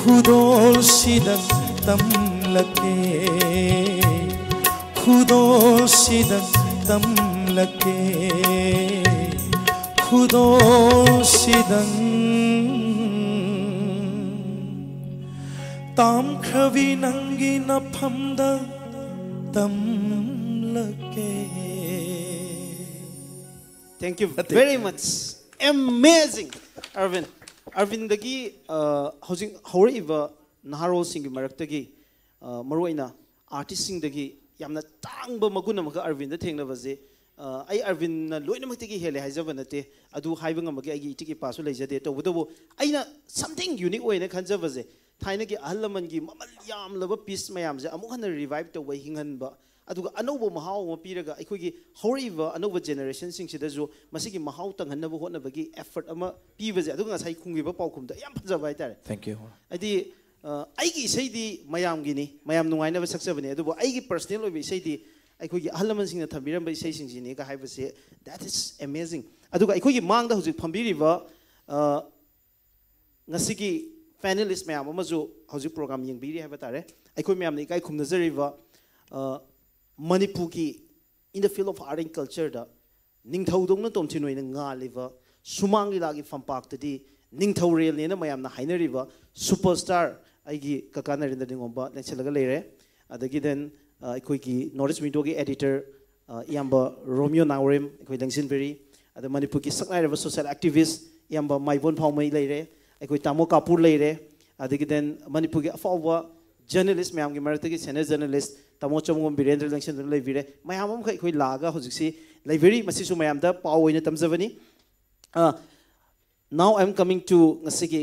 ꯈꯨꯗꯣꯜꯁꯤꯗꯪ ꯇꯝꯂꯛꯀꯦ, ꯈꯨꯗꯣꯜꯁꯤꯗꯪ ꯇꯝꯂꯛꯀꯦ, ꯈꯨꯗꯣꯜꯁꯤꯗꯪ꯫ ꯇꯥꯝꯈ꯭ꯔꯕꯤ ꯅꯪꯒꯤ ꯅꯐꯝꯗ ꯇꯝꯂꯛꯀꯦ꯫ Thank you very much. Amazing, Arvind. ꯑꯔꯕꯤꯟꯗꯒꯤ ꯑ, ꯍꯧꯖꯤꯛ ꯍꯧꯔꯛꯏꯕ ꯅꯍꯥꯔꯣꯜꯁꯤꯡꯒꯤ ꯃꯔꯛꯇꯒꯤ ꯑ, ꯃꯔꯨꯑꯣꯏꯅ ꯑꯥꯔꯇꯤꯁꯁꯤꯡꯗꯒꯤ ꯌꯥꯝꯅ ꯇꯥꯡꯕ ꯃꯒꯨꯟ ꯑꯃꯈꯛ ꯑꯔꯕꯤꯟꯗ ꯊꯦꯡꯅꯕꯁꯦ, ꯑ, ꯑꯩ ꯑꯔꯕꯤꯟꯅ ꯂꯣꯏꯅꯃꯛꯇꯒꯤ ꯍꯦꯜꯂꯦ ꯍꯥꯏꯖꯕ ꯅꯠꯇꯦ꯫ ꯑꯗꯨ ꯍꯥꯏꯕ ꯉꯝꯕꯒꯤ ꯑꯩꯒꯤ ꯏꯇꯤꯛ ꯏꯄꯥꯁꯨ ꯂꯩꯖꯗꯦ꯫ ꯇꯧꯕꯇꯕꯨ ꯑꯩꯅ something unique ꯑꯣꯏꯅ ꯈꯟꯖꯕꯁꯦ, ꯊꯥꯏꯅꯒꯤ ꯑꯍꯜ ꯂꯃꯟꯒꯤ ꯃꯃꯜ ꯌꯥꯝꯂꯕ ꯄꯤꯁ ꯃꯌꯥꯝꯁꯦ ꯑꯃꯨꯛ ꯍꯟꯅ ꯔꯤꯚꯥꯏꯞ ꯇꯧꯕ, ꯍꯤꯡꯍꯟꯕ, ꯑꯗꯨꯒ ꯑꯅꯧꯕ ꯃꯍꯥꯎ ꯑꯃ ꯄꯤꯔꯒ ꯑꯩꯈꯣꯏꯒꯤ ꯍꯧꯔꯛꯏꯕ ꯑꯅꯧꯕ ꯖꯦꯅꯦꯔꯦꯁꯟꯁꯤꯡꯁꯤꯗꯁꯨ ꯃꯁꯤꯒꯤ ꯃꯍꯥꯎ ꯇꯪꯍꯟꯅꯕ ꯍꯣꯠꯅꯕꯒꯤ ꯑꯦꯐꯔꯠ ꯑꯃ ꯄꯤꯕꯁꯦ꯫ ꯑꯗꯨꯒ ꯉꯁꯥꯏ ꯈꯨꯝꯈꯤꯕ ꯄꯥꯎꯈꯨꯝꯗꯣ ꯌꯥꯝ ꯐꯖꯕ ꯍꯥꯏꯇꯥꯔꯦ꯫ Thank you. ꯍꯥꯏꯗꯤ ꯑ, ꯑꯩꯒꯤ ꯏꯁꯩꯗꯤ ꯃꯌꯥꯝꯒꯤꯅꯤ, ꯃꯌꯥꯝ ꯅꯨꯡꯉꯥꯏꯅꯕ ꯁꯛꯆꯕꯅꯦ꯫ ꯑꯗꯨꯕꯨ ꯑꯩꯒꯤ ꯄꯔꯁꯅꯦꯜ ꯑꯣꯏꯕ ꯏꯁꯩꯗꯤ ꯑꯩꯈꯣꯏꯒꯤ ꯑꯍꯜ ꯂꯃꯟꯁꯤꯡꯅ ꯊꯝꯕꯤꯔꯝꯕ ꯏꯁꯩꯁꯤꯡꯁꯤꯅꯤꯒ ꯍꯥꯏꯕꯁꯦ, that is amazing. ꯑꯗꯨꯒ ꯑꯩꯈꯣꯏꯒꯤ ꯃꯥꯡꯗ ꯍꯧꯖꯤꯛ ꯐꯝꯕꯤꯔꯤꯕ ꯑ, ꯉꯁꯤꯒꯤ ꯄꯦꯅꯦꯂꯤꯁ ꯃꯌꯥꯝ ꯑꯃꯁꯨ ꯍꯧꯖꯤꯛ ꯄ꯭ꯔꯣꯒ꯭ꯔꯥꯝ ꯌꯦꯡꯕꯤꯔꯤ ꯍꯥꯏꯕ ꯇꯥꯔꯦ꯫ ꯑꯩꯈꯣꯏ ꯃꯌꯥꯝꯅ ꯏꯀꯥꯏ ꯈꯨꯝꯅꯖꯔꯤꯕ ꯑ, ꯃꯅꯤꯄꯨꯔꯒꯤ in the field of art and culture ꯗ ꯅꯤꯡꯊꯧꯗꯧꯅ ꯇꯣꯝꯊꯤꯟ ꯑꯣꯏꯅ ꯉꯥꯜꯂꯤꯕ ꯁꯨꯃꯥꯡ ꯂꯤꯂꯥꯒꯤ ꯐꯝꯄꯥꯛꯇꯗꯤ ꯅꯤꯡꯊꯧꯔꯦꯜꯅꯦꯅ ꯃꯌꯥꯝꯅ ꯍꯥꯏꯅꯔꯤꯕ ꯁꯨꯄꯔ ꯁ꯭ꯇꯥꯔ ꯑꯩꯒꯤ ꯀꯀꯥ ꯅꯔꯦꯟꯗ꯭ꯔ ꯅꯤꯡꯉꯣꯝꯕ ꯂꯦꯡꯁꯤꯜꯂꯒ ꯂꯩꯔꯦ꯫ ꯑꯗꯒꯤ ꯗꯦꯟ ꯑꯩꯈꯣꯏꯒꯤ ꯅꯣꯔꯠ ꯏꯁ ꯋꯤꯟꯗꯣꯒꯤ ꯑꯦꯗꯤꯇꯔ ꯏꯌꯥꯝꯕ ꯔꯣꯃꯤꯌꯣ ꯅꯥꯎꯔꯦꯝ ꯑꯩꯈꯣꯏ ꯂꯦꯡꯁꯤꯟꯕꯤꯔꯤ꯫ ꯑꯗ ꯃꯅꯤꯄꯨꯔꯒꯤ ꯁꯛꯅꯥꯏꯔꯕ ꯁꯣꯁꯤꯌꯦꯜ ꯑꯦꯛꯇꯤꯚꯤꯁ ꯏꯌꯥꯝꯕ ꯃꯥꯏꯕꯣꯟ ꯐꯥꯎꯃꯩ ꯂꯩꯔꯦ꯫ ꯑꯩꯈꯣꯏ ꯇꯥꯃꯣ ꯀꯥꯄꯨꯔ ꯂꯩꯔꯦ꯫ ꯑꯗꯒꯤ ꯗꯦꯟ ꯃꯅꯤꯄꯨꯔꯒꯤ ꯑꯐꯥꯎꯕ ꯖꯔꯅꯦꯂꯤꯁ ꯃꯌꯥꯝꯒꯤ ꯃꯔꯛꯇꯒꯤ ꯁꯦꯅꯤꯌꯔ ꯖꯔꯅꯦꯂꯤꯁ ꯇꯥꯃꯣ ꯆꯃꯨꯒꯣꯝ ꯕꯤꯔꯦꯟꯗ꯭ꯔ ꯂꯦꯡꯁꯟꯗꯨꯅ ꯂꯩꯕꯤꯔꯦ꯫ ꯃꯌꯥꯝ ꯑꯃꯈꯛ ꯑꯩꯈꯣꯏ ꯂꯥꯛꯑꯒ ꯍꯧꯖꯤꯛꯁꯤ ꯂꯩꯕꯤꯔꯤ꯫ ꯃꯁꯤꯁꯨ ꯃꯌꯥꯝꯗ ꯄꯥꯎ ꯑꯣꯏꯅ ꯇꯝꯖꯕꯅꯤ꯫ ꯑ, now I am coming to ꯉꯁꯤꯒꯤ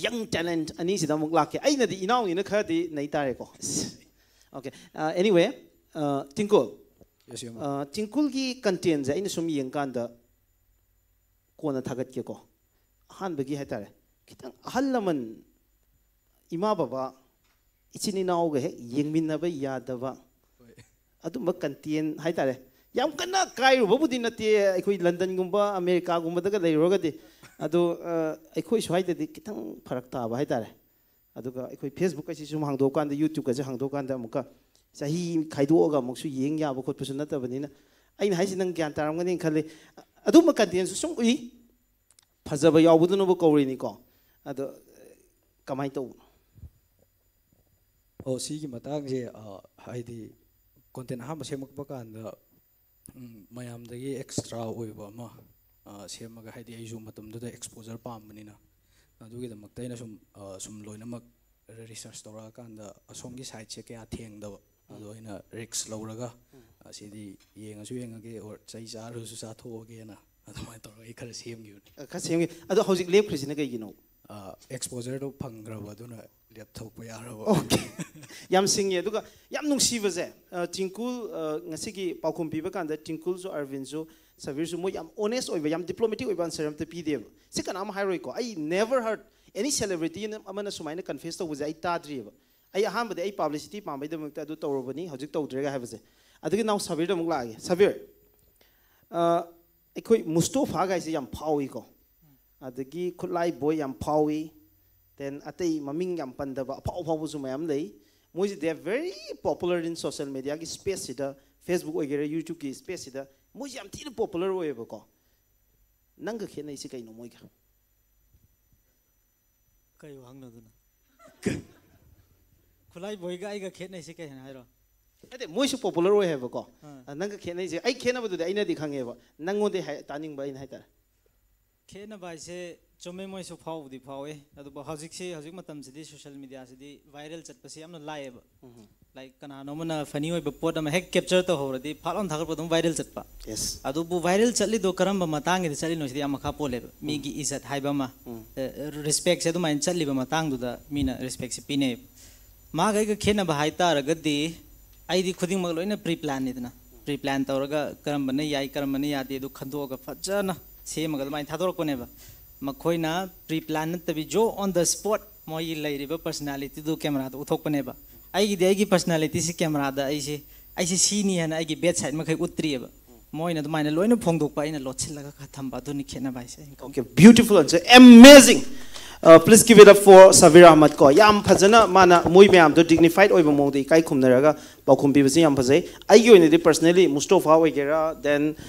ꯌꯪ ꯇꯦꯂꯦꯟꯠ ꯑꯅꯤꯁꯤꯗ ꯑꯃꯨꯛ ꯂꯥꯛꯀꯦ꯫ ꯑꯩꯅꯗꯤ ꯏꯅꯥꯎꯅꯤꯅ ꯈꯔꯗꯤ ꯅꯩ ꯇꯥꯔꯦꯀꯣ꯫ ꯑꯣꯀꯦ꯫ ꯑꯦꯅꯤꯋꯦ, ꯇꯤꯡꯀꯨꯜ, Yes, ꯏꯌꯥꯝꯕ꯫ ꯑ, ꯇꯤꯡꯀꯨꯜꯒꯤ ꯀꯟꯇꯦꯟꯁꯦ ꯑꯩꯅ ꯁꯨꯝ ꯌꯦꯡꯀꯥꯟꯗ, ꯀꯣꯟꯅ ꯊꯥꯒꯠꯀꯦꯀꯣ, ꯑꯍꯥꯟꯕꯒꯤ ꯍꯥꯏꯇꯥꯔꯦ, ꯈꯤꯇꯪ ꯑꯍꯜ ꯂꯃꯟ, ꯏꯃꯥ ꯕꯕꯥ, ꯏꯆꯤꯟ ꯏꯅꯥꯎꯒ ꯍꯦꯛ ꯌꯦꯡꯃꯤꯟꯅꯕ ꯌꯥꯗꯕ ꯑꯗꯨꯝꯕ ꯀꯟꯇꯦꯟ ꯍꯥꯏꯇꯥꯔꯦ꯫ ꯌꯥꯝ ꯀꯟꯅ ꯀꯥꯏꯔꯨꯕꯕꯨꯗꯤ ꯅꯠꯇꯦ ꯑꯩꯈꯣꯏ ꯂꯟꯗꯟꯒꯨꯝꯕ ꯑꯃꯦꯔꯤꯀꯥꯒꯨꯝꯕꯗꯒ ꯂꯩꯔꯨꯔꯒꯗꯤ, ꯑꯗꯣ ꯑ, ꯑꯩꯈꯣꯏ ꯁ꯭ꯋꯥꯏꯗꯗꯤ ꯈꯤꯇꯪ ꯐꯔꯛ ꯇꯥꯕ ꯍꯥꯏꯇꯥꯔꯦ꯫ ꯑꯗꯨꯒ ꯑꯩꯈꯣꯏ ꯐꯦꯁꯕꯨꯛ ꯑꯁꯤꯁꯨ ꯍꯥꯡꯗꯣꯛꯑꯀꯥꯟꯗ, ꯌꯨꯇ꯭ꯌꯨꯕꯀꯁꯦ ꯍꯥꯡꯗꯣꯛꯑꯀꯥꯟꯗ ꯑꯃꯨꯛꯀ ꯆꯍꯤ ꯈꯥꯏꯗꯣꯛꯑꯒ ꯑꯃꯨꯛꯁꯨ ꯌꯦꯡ ꯌꯥꯕ ꯈꯣꯠꯄꯁꯨ ꯅꯠꯇꯕꯅꯤꯅ, ꯑꯩꯅ ꯍꯥꯏꯁꯤ ꯅꯪ ꯒ꯭ꯌꯥꯟ ꯇꯥꯔꯝꯒꯅꯤꯅ ꯈꯜꯂꯤ꯫ ꯑꯗꯨꯝꯕ ꯀꯟꯇꯦꯟꯁꯨ ꯁꯨꯝ ꯎꯏ, ꯐꯖꯕ ꯌꯥꯎꯕꯗꯨꯅꯕꯨ ꯀꯧꯔꯤꯅꯤꯀꯣ꯫ ꯑꯗꯣ ꯀꯃꯥꯏꯅ ꯇꯧꯕꯅꯣ? ꯑꯣ, ꯁꯤꯒꯤ ꯃꯇꯥꯡꯁꯦ, ꯑ, ꯍꯥꯏꯗꯤ ꯀꯣꯟꯇꯦꯟ ꯑꯍꯥꯟꯕ ꯁꯦꯝꯃꯛꯄ ꯀꯥꯟꯗ, ꯎꯝ, ꯃꯌꯥꯝꯗꯒꯤ ꯑꯦꯛꯁꯇ꯭ꯔꯥ ꯑꯣꯏꯕ ꯑꯃ, ꯑ, ꯁꯦꯝꯃꯒ, ꯍꯥꯏꯗꯤ ꯑꯩꯁꯨ ꯃꯇꯝꯗꯨꯗ ꯑꯦꯛꯁꯄꯣꯖꯔ ꯄꯥꯝꯕꯅꯤꯅ, ꯑꯗꯨꯒꯤꯗꯃꯛꯇ ꯑꯩꯅ ꯁꯨꯝ, ꯑ, ꯁꯨꯝ ꯂꯣꯏꯅꯃꯛ ꯔꯤꯁꯔꯁ ꯇꯧꯔꯛꯑꯀꯥꯟꯗ ꯑꯁꯣꯝꯒꯤ ꯁꯥꯏꯠꯁꯦ ꯀꯌꯥ ꯊꯦꯡꯗꯕ, ꯑꯗꯣ ꯑꯩꯅ ꯔꯤꯛꯁ ꯂꯧꯔꯒ, ꯑꯁꯤꯗꯤ ꯌꯦꯡꯉꯁꯨ ꯌꯦꯡꯉꯒꯦ, ꯑꯣꯔ ꯆꯩ ꯆꯥꯔꯁꯨ ꯆꯥꯊꯣꯛꯑꯒꯦꯅ ꯑꯗꯨꯃꯥꯏꯅ ꯇꯧꯔꯒ ꯑꯩ ꯈꯔ ꯁꯦꯝꯈꯤꯕꯅꯤ꯫ ꯑ, ꯈꯔ ꯁꯦꯝꯒꯦ꯫ ꯑꯗꯣ ꯍꯧꯖꯤꯛ ꯂꯦꯞꯈ꯭ꯔꯤꯁꯤꯅ ꯀꯩꯒꯤꯅꯣ? ꯑꯦꯛꯁꯄꯣꯖꯔꯗꯣ ꯐꯪꯈ꯭ꯔꯕ, ꯑꯗꯨꯅ ꯂꯦꯞꯊꯣꯛꯄ ꯌꯥꯔꯕ꯫ ꯌꯥꯝ ꯁꯤꯡꯉꯦ꯫ ꯑꯗꯨꯒ ꯌꯥꯝ ꯅꯨꯡꯁꯤꯕꯁꯦ, ꯑ, ꯇꯤꯡꯀꯨꯜ, ꯑ, ꯉꯁꯤꯒꯤ ꯄꯥꯎꯈꯨꯝ ꯄꯤꯕ ꯀꯥꯟꯗ ꯇꯤꯡꯀꯨꯜꯁꯨ, ꯑꯔꯕꯤꯟꯁꯨ, ꯁꯕꯤꯔꯁꯨ, ꯃꯣꯏ ꯌꯥꯝ ꯑꯣꯅꯦꯁ ꯑꯣꯏꯕ, ꯌꯥꯝ ꯗꯤꯄ꯭ꯂꯣꯃꯦꯇꯤꯛ ꯑꯣꯏꯕ ꯑꯟꯁꯔ ꯑꯝꯇ ꯄꯤꯗꯦꯕ꯫ ꯁꯤ ꯀꯅꯥꯝ ꯍꯥꯏꯔꯣꯏꯀꯣ꯫ ꯑꯩ never heard any celebrity ꯑꯃꯅ ꯁꯨꯃꯥꯏꯅ ꯀꯟꯐꯦꯁ ꯇꯧꯕꯁꯦ ꯑꯩ ꯇꯥꯗ꯭ꯔꯤꯑꯕ꯫ ꯑꯩ ꯑꯍꯥꯟꯕꯗꯤ ꯑꯩ ꯄꯥꯕ꯭ꯂꯤꯁꯤꯇꯤ ꯄꯥꯝꯕꯩꯗꯃꯛꯇ ꯑꯗꯨ ꯇꯧꯔꯨꯕꯅꯤ, ꯍꯧꯖꯤꯛ ꯇꯧꯗ꯭ꯔꯦꯒ ꯍꯥꯏꯕꯁꯦ꯫ ꯑꯗꯨꯒꯤ ꯅꯥꯎ ꯁꯕꯤꯔꯗ ꯑꯃꯨꯛ ꯂꯥꯛꯑꯒꯦ꯫ ꯁꯕꯤꯔ, ꯑ, ꯑꯩꯈꯣꯏ ꯃꯨꯁꯇꯣꯐꯥꯒꯥꯏꯁꯦ ꯌꯥꯝ ꯐꯥꯎꯏꯀꯣ, ꯑꯗꯒꯤ ꯈꯨꯠꯂꯥꯏ ꯕꯣꯏ ꯌꯥꯝ ꯐꯥꯎꯏ, ꯗꯦꯟ ꯑꯇꯩ ꯃꯃꯤꯡ ꯌꯥꯝ ꯄꯟꯗꯕ ꯑꯐꯥꯎ ꯑꯐꯥꯎꯕꯁꯨ ꯃꯌꯥꯝ ꯂꯩ꯫ ꯃꯣꯏꯁꯦ they are very popular in social mediaꯒꯤ ꯁ꯭ꯄꯦꯁꯁꯤꯗ, ꯐꯦꯁꯕꯨꯛ ꯑꯣꯏꯒꯦꯔꯥ ꯌꯨꯇ꯭ꯌꯨꯕꯀꯤ ꯁ꯭ꯄꯦꯁꯁꯤꯗ ꯃꯣꯏꯁꯦ ꯌꯥꯝ ꯊꯤꯅ ꯄꯣꯄꯨꯂꯔ ꯑꯣꯏꯌꯦꯕꯀꯣ꯫ ꯅꯪꯒ ꯈꯦꯠꯅꯩꯁꯦ ꯀꯩꯅꯣ ꯃꯣꯏꯒ? ꯀꯩ ꯋꯥꯍꯪꯅꯣ ꯑꯗꯨꯅ? ꯈꯨꯠꯂꯥꯏ ꯕꯣꯏꯒ ꯑꯩꯒ ꯈꯦꯠꯅꯩꯁꯦ ꯀꯩ ꯍꯥꯏꯅ ꯍꯥꯏꯔꯣ? ꯅꯠꯇꯦ, ꯃꯣꯏꯁꯨ ꯄꯣꯄꯨꯂꯔ ꯑꯣꯏ ꯍꯥꯏꯕꯀꯣ꯫ ꯑꯥ꯫ ꯑ, ꯅꯪꯒ ꯈꯦꯠꯅꯩꯁꯦ, ꯑꯩ ꯈꯦꯠꯅꯕꯗꯨꯗꯤ ꯑꯩꯅꯗꯤ ꯈꯪꯉꯦꯕ, ꯅꯪꯉꯣꯟꯗꯩ ꯍꯥꯏ-, ꯇꯥꯅꯤꯡꯕ ꯑꯩꯅ ꯍꯥꯏꯇꯥꯔꯦ꯫ ꯈꯦꯠꯅꯕ ꯍꯥꯏꯁꯦ ꯆꯨꯝꯃꯦ, ꯃꯣꯏꯁꯨ ꯐꯥꯎꯕꯗꯤ ꯐꯥꯎꯋꯦ꯫ ꯑꯗꯨꯕꯨ ꯍꯧꯖꯤꯛꯁꯤ, ꯍꯧꯖꯤꯛ ꯃꯇꯝꯁꯤꯗꯤ ꯁꯣꯁꯤꯌꯦꯜ ꯃꯤꯗꯤꯌꯥꯁꯤꯗꯤ ꯚꯥꯏꯔꯦꯜ ꯆꯠꯄꯁꯤ ꯌꯥꯝꯅ ꯂꯥꯏꯌꯦꯕ꯫ ꯂꯥꯏꯛ, ꯀꯅꯥꯅꯣꯝ ꯑꯃꯅ ꯐꯅꯤ ꯑꯣꯏꯕ ꯄꯣꯠ ꯑꯃ ꯍꯦꯛ ꯀꯦꯞꯆꯔ ꯇꯧꯍꯧꯔꯗꯤ ꯐꯥꯠ ꯂꯥꯎꯅ ꯊꯥꯒꯠꯄ ꯑꯗꯨꯝ ꯚꯥꯏꯔꯦꯜ ꯆꯠꯄ꯫ ꯌꯦꯁ꯫ ꯑꯗꯨꯕꯨ ꯚꯥꯏꯔꯦꯜ ꯆꯠꯂꯤꯗꯣ ꯀꯔꯝꯕ ꯃꯇꯥꯡꯒꯤꯗ ꯆꯠꯂꯤꯅꯣ ꯁꯤꯗꯤ ꯌꯥꯝ ꯃꯈꯥ ꯄꯣꯜꯂꯦꯕ꯫ ꯃꯤꯒꯤ ꯏꯖꯠ ꯍꯥꯏꯕ ꯑꯃ, ꯔꯦꯁꯄꯦꯛꯁꯦ ꯑꯗꯨꯃꯥꯏꯅ ꯆꯠꯂꯤꯕ ꯃꯇꯥꯡꯗꯨꯗ ꯃꯤꯅ ꯔꯦꯁꯄꯦꯛꯁꯦ ꯄꯤꯅꯩꯌꯦꯕ꯫ ꯃꯥꯒ ꯑꯩꯒ ꯈꯦꯠꯅꯕ ꯍꯥꯏ ꯇꯥꯔꯒꯗꯤ, ꯑꯩꯗꯤ ꯈꯨꯗꯤꯡꯃꯛ ꯂꯣꯏꯅ ꯄ꯭ꯔꯤ ꯄ꯭ꯂꯥꯟꯅꯤꯗꯅ꯫ ꯄ꯭ꯔꯤ ꯄ꯭ꯂꯥꯟ ꯇꯧꯔꯒ ꯀꯔꯝꯕꯅ ꯌꯥꯏ, ꯀꯔꯝꯕꯅ ꯌꯥꯗꯦ ꯑꯗꯨ ꯈꯟꯗꯣꯛꯑꯒ ꯐꯖꯅ ꯁꯦꯝꯃꯒ ꯑꯗꯨꯃꯥꯏꯅ ꯊꯥꯗꯣꯔꯛꯄꯅꯦꯕ꯫ ꯃꯈꯣꯏꯅ ꯄ꯭ꯔꯤ ꯄ꯭ꯂꯥꯟ ꯅꯠꯇꯕꯤ, ꯖꯣ ꯑꯣꯟ ꯗ ꯁ꯭ꯄꯣꯠ ꯃꯣꯏꯒꯤ ꯂꯩꯔꯤꯕ ꯄꯔꯁꯅꯥꯂꯤꯇꯤꯗꯨ ꯀꯦꯃꯦꯔꯥꯗ ꯎꯠꯊꯣꯛꯄꯅꯦꯕ꯫ ꯑꯩꯒꯤꯗꯤ ꯑꯩꯒꯤ ꯄꯔꯁꯅꯥꯂꯤꯇꯤꯁꯤ ꯀꯦꯃꯦꯔꯥꯗ ꯑꯩꯁꯦ, ꯑꯩꯁꯦ ꯁꯤꯅꯤ ꯍꯥꯏꯅ ꯑꯩꯒꯤ ꯕꯦꯠ ꯁꯥꯏꯠ ꯃꯈꯩ ꯎꯠꯇ꯭ꯔꯤꯑꯕ꯫ ꯃꯣꯏꯅ ꯑꯗꯨꯃꯥꯏꯅ ꯂꯣꯏꯅ ꯐꯣꯡꯗꯣꯛꯄ, ꯑꯩꯅ ꯂꯣꯠꯁꯤꯜꯂꯒ ꯈꯔ ꯊꯝꯕ, ꯑꯗꯨꯅꯤ ꯈꯦꯠꯅꯕ ꯍꯥꯏꯁꯦ꯫ Okay, beautiful answer, amazing. Uh, please give it up for Sabir Ahmed ꯀꯣ꯫ ꯌꯥꯝ ꯐꯖꯅ ꯃꯥꯅ ꯃꯣꯏ ꯃꯌꯥꯝꯗꯣ ꯗꯤꯒꯅꯤꯐꯥꯏꯠ ꯑꯣꯏꯕ ꯃꯑꯣꯡꯗ ꯏꯀꯥꯏ ꯈꯨꯝꯅꯔꯒ ꯄꯥꯎꯈꯨꯝ ꯄꯤꯕꯁꯦ ꯌꯥꯝ ꯐꯖꯩ꯫ ꯑꯩꯒꯤ ꯑꯣꯏꯅꯗꯤ ꯄꯔꯁꯅꯦꯂꯤ ꯃꯨꯁꯇꯣꯐꯥ ꯑꯣꯏꯒꯦꯔꯥ, ꯗꯦꯟ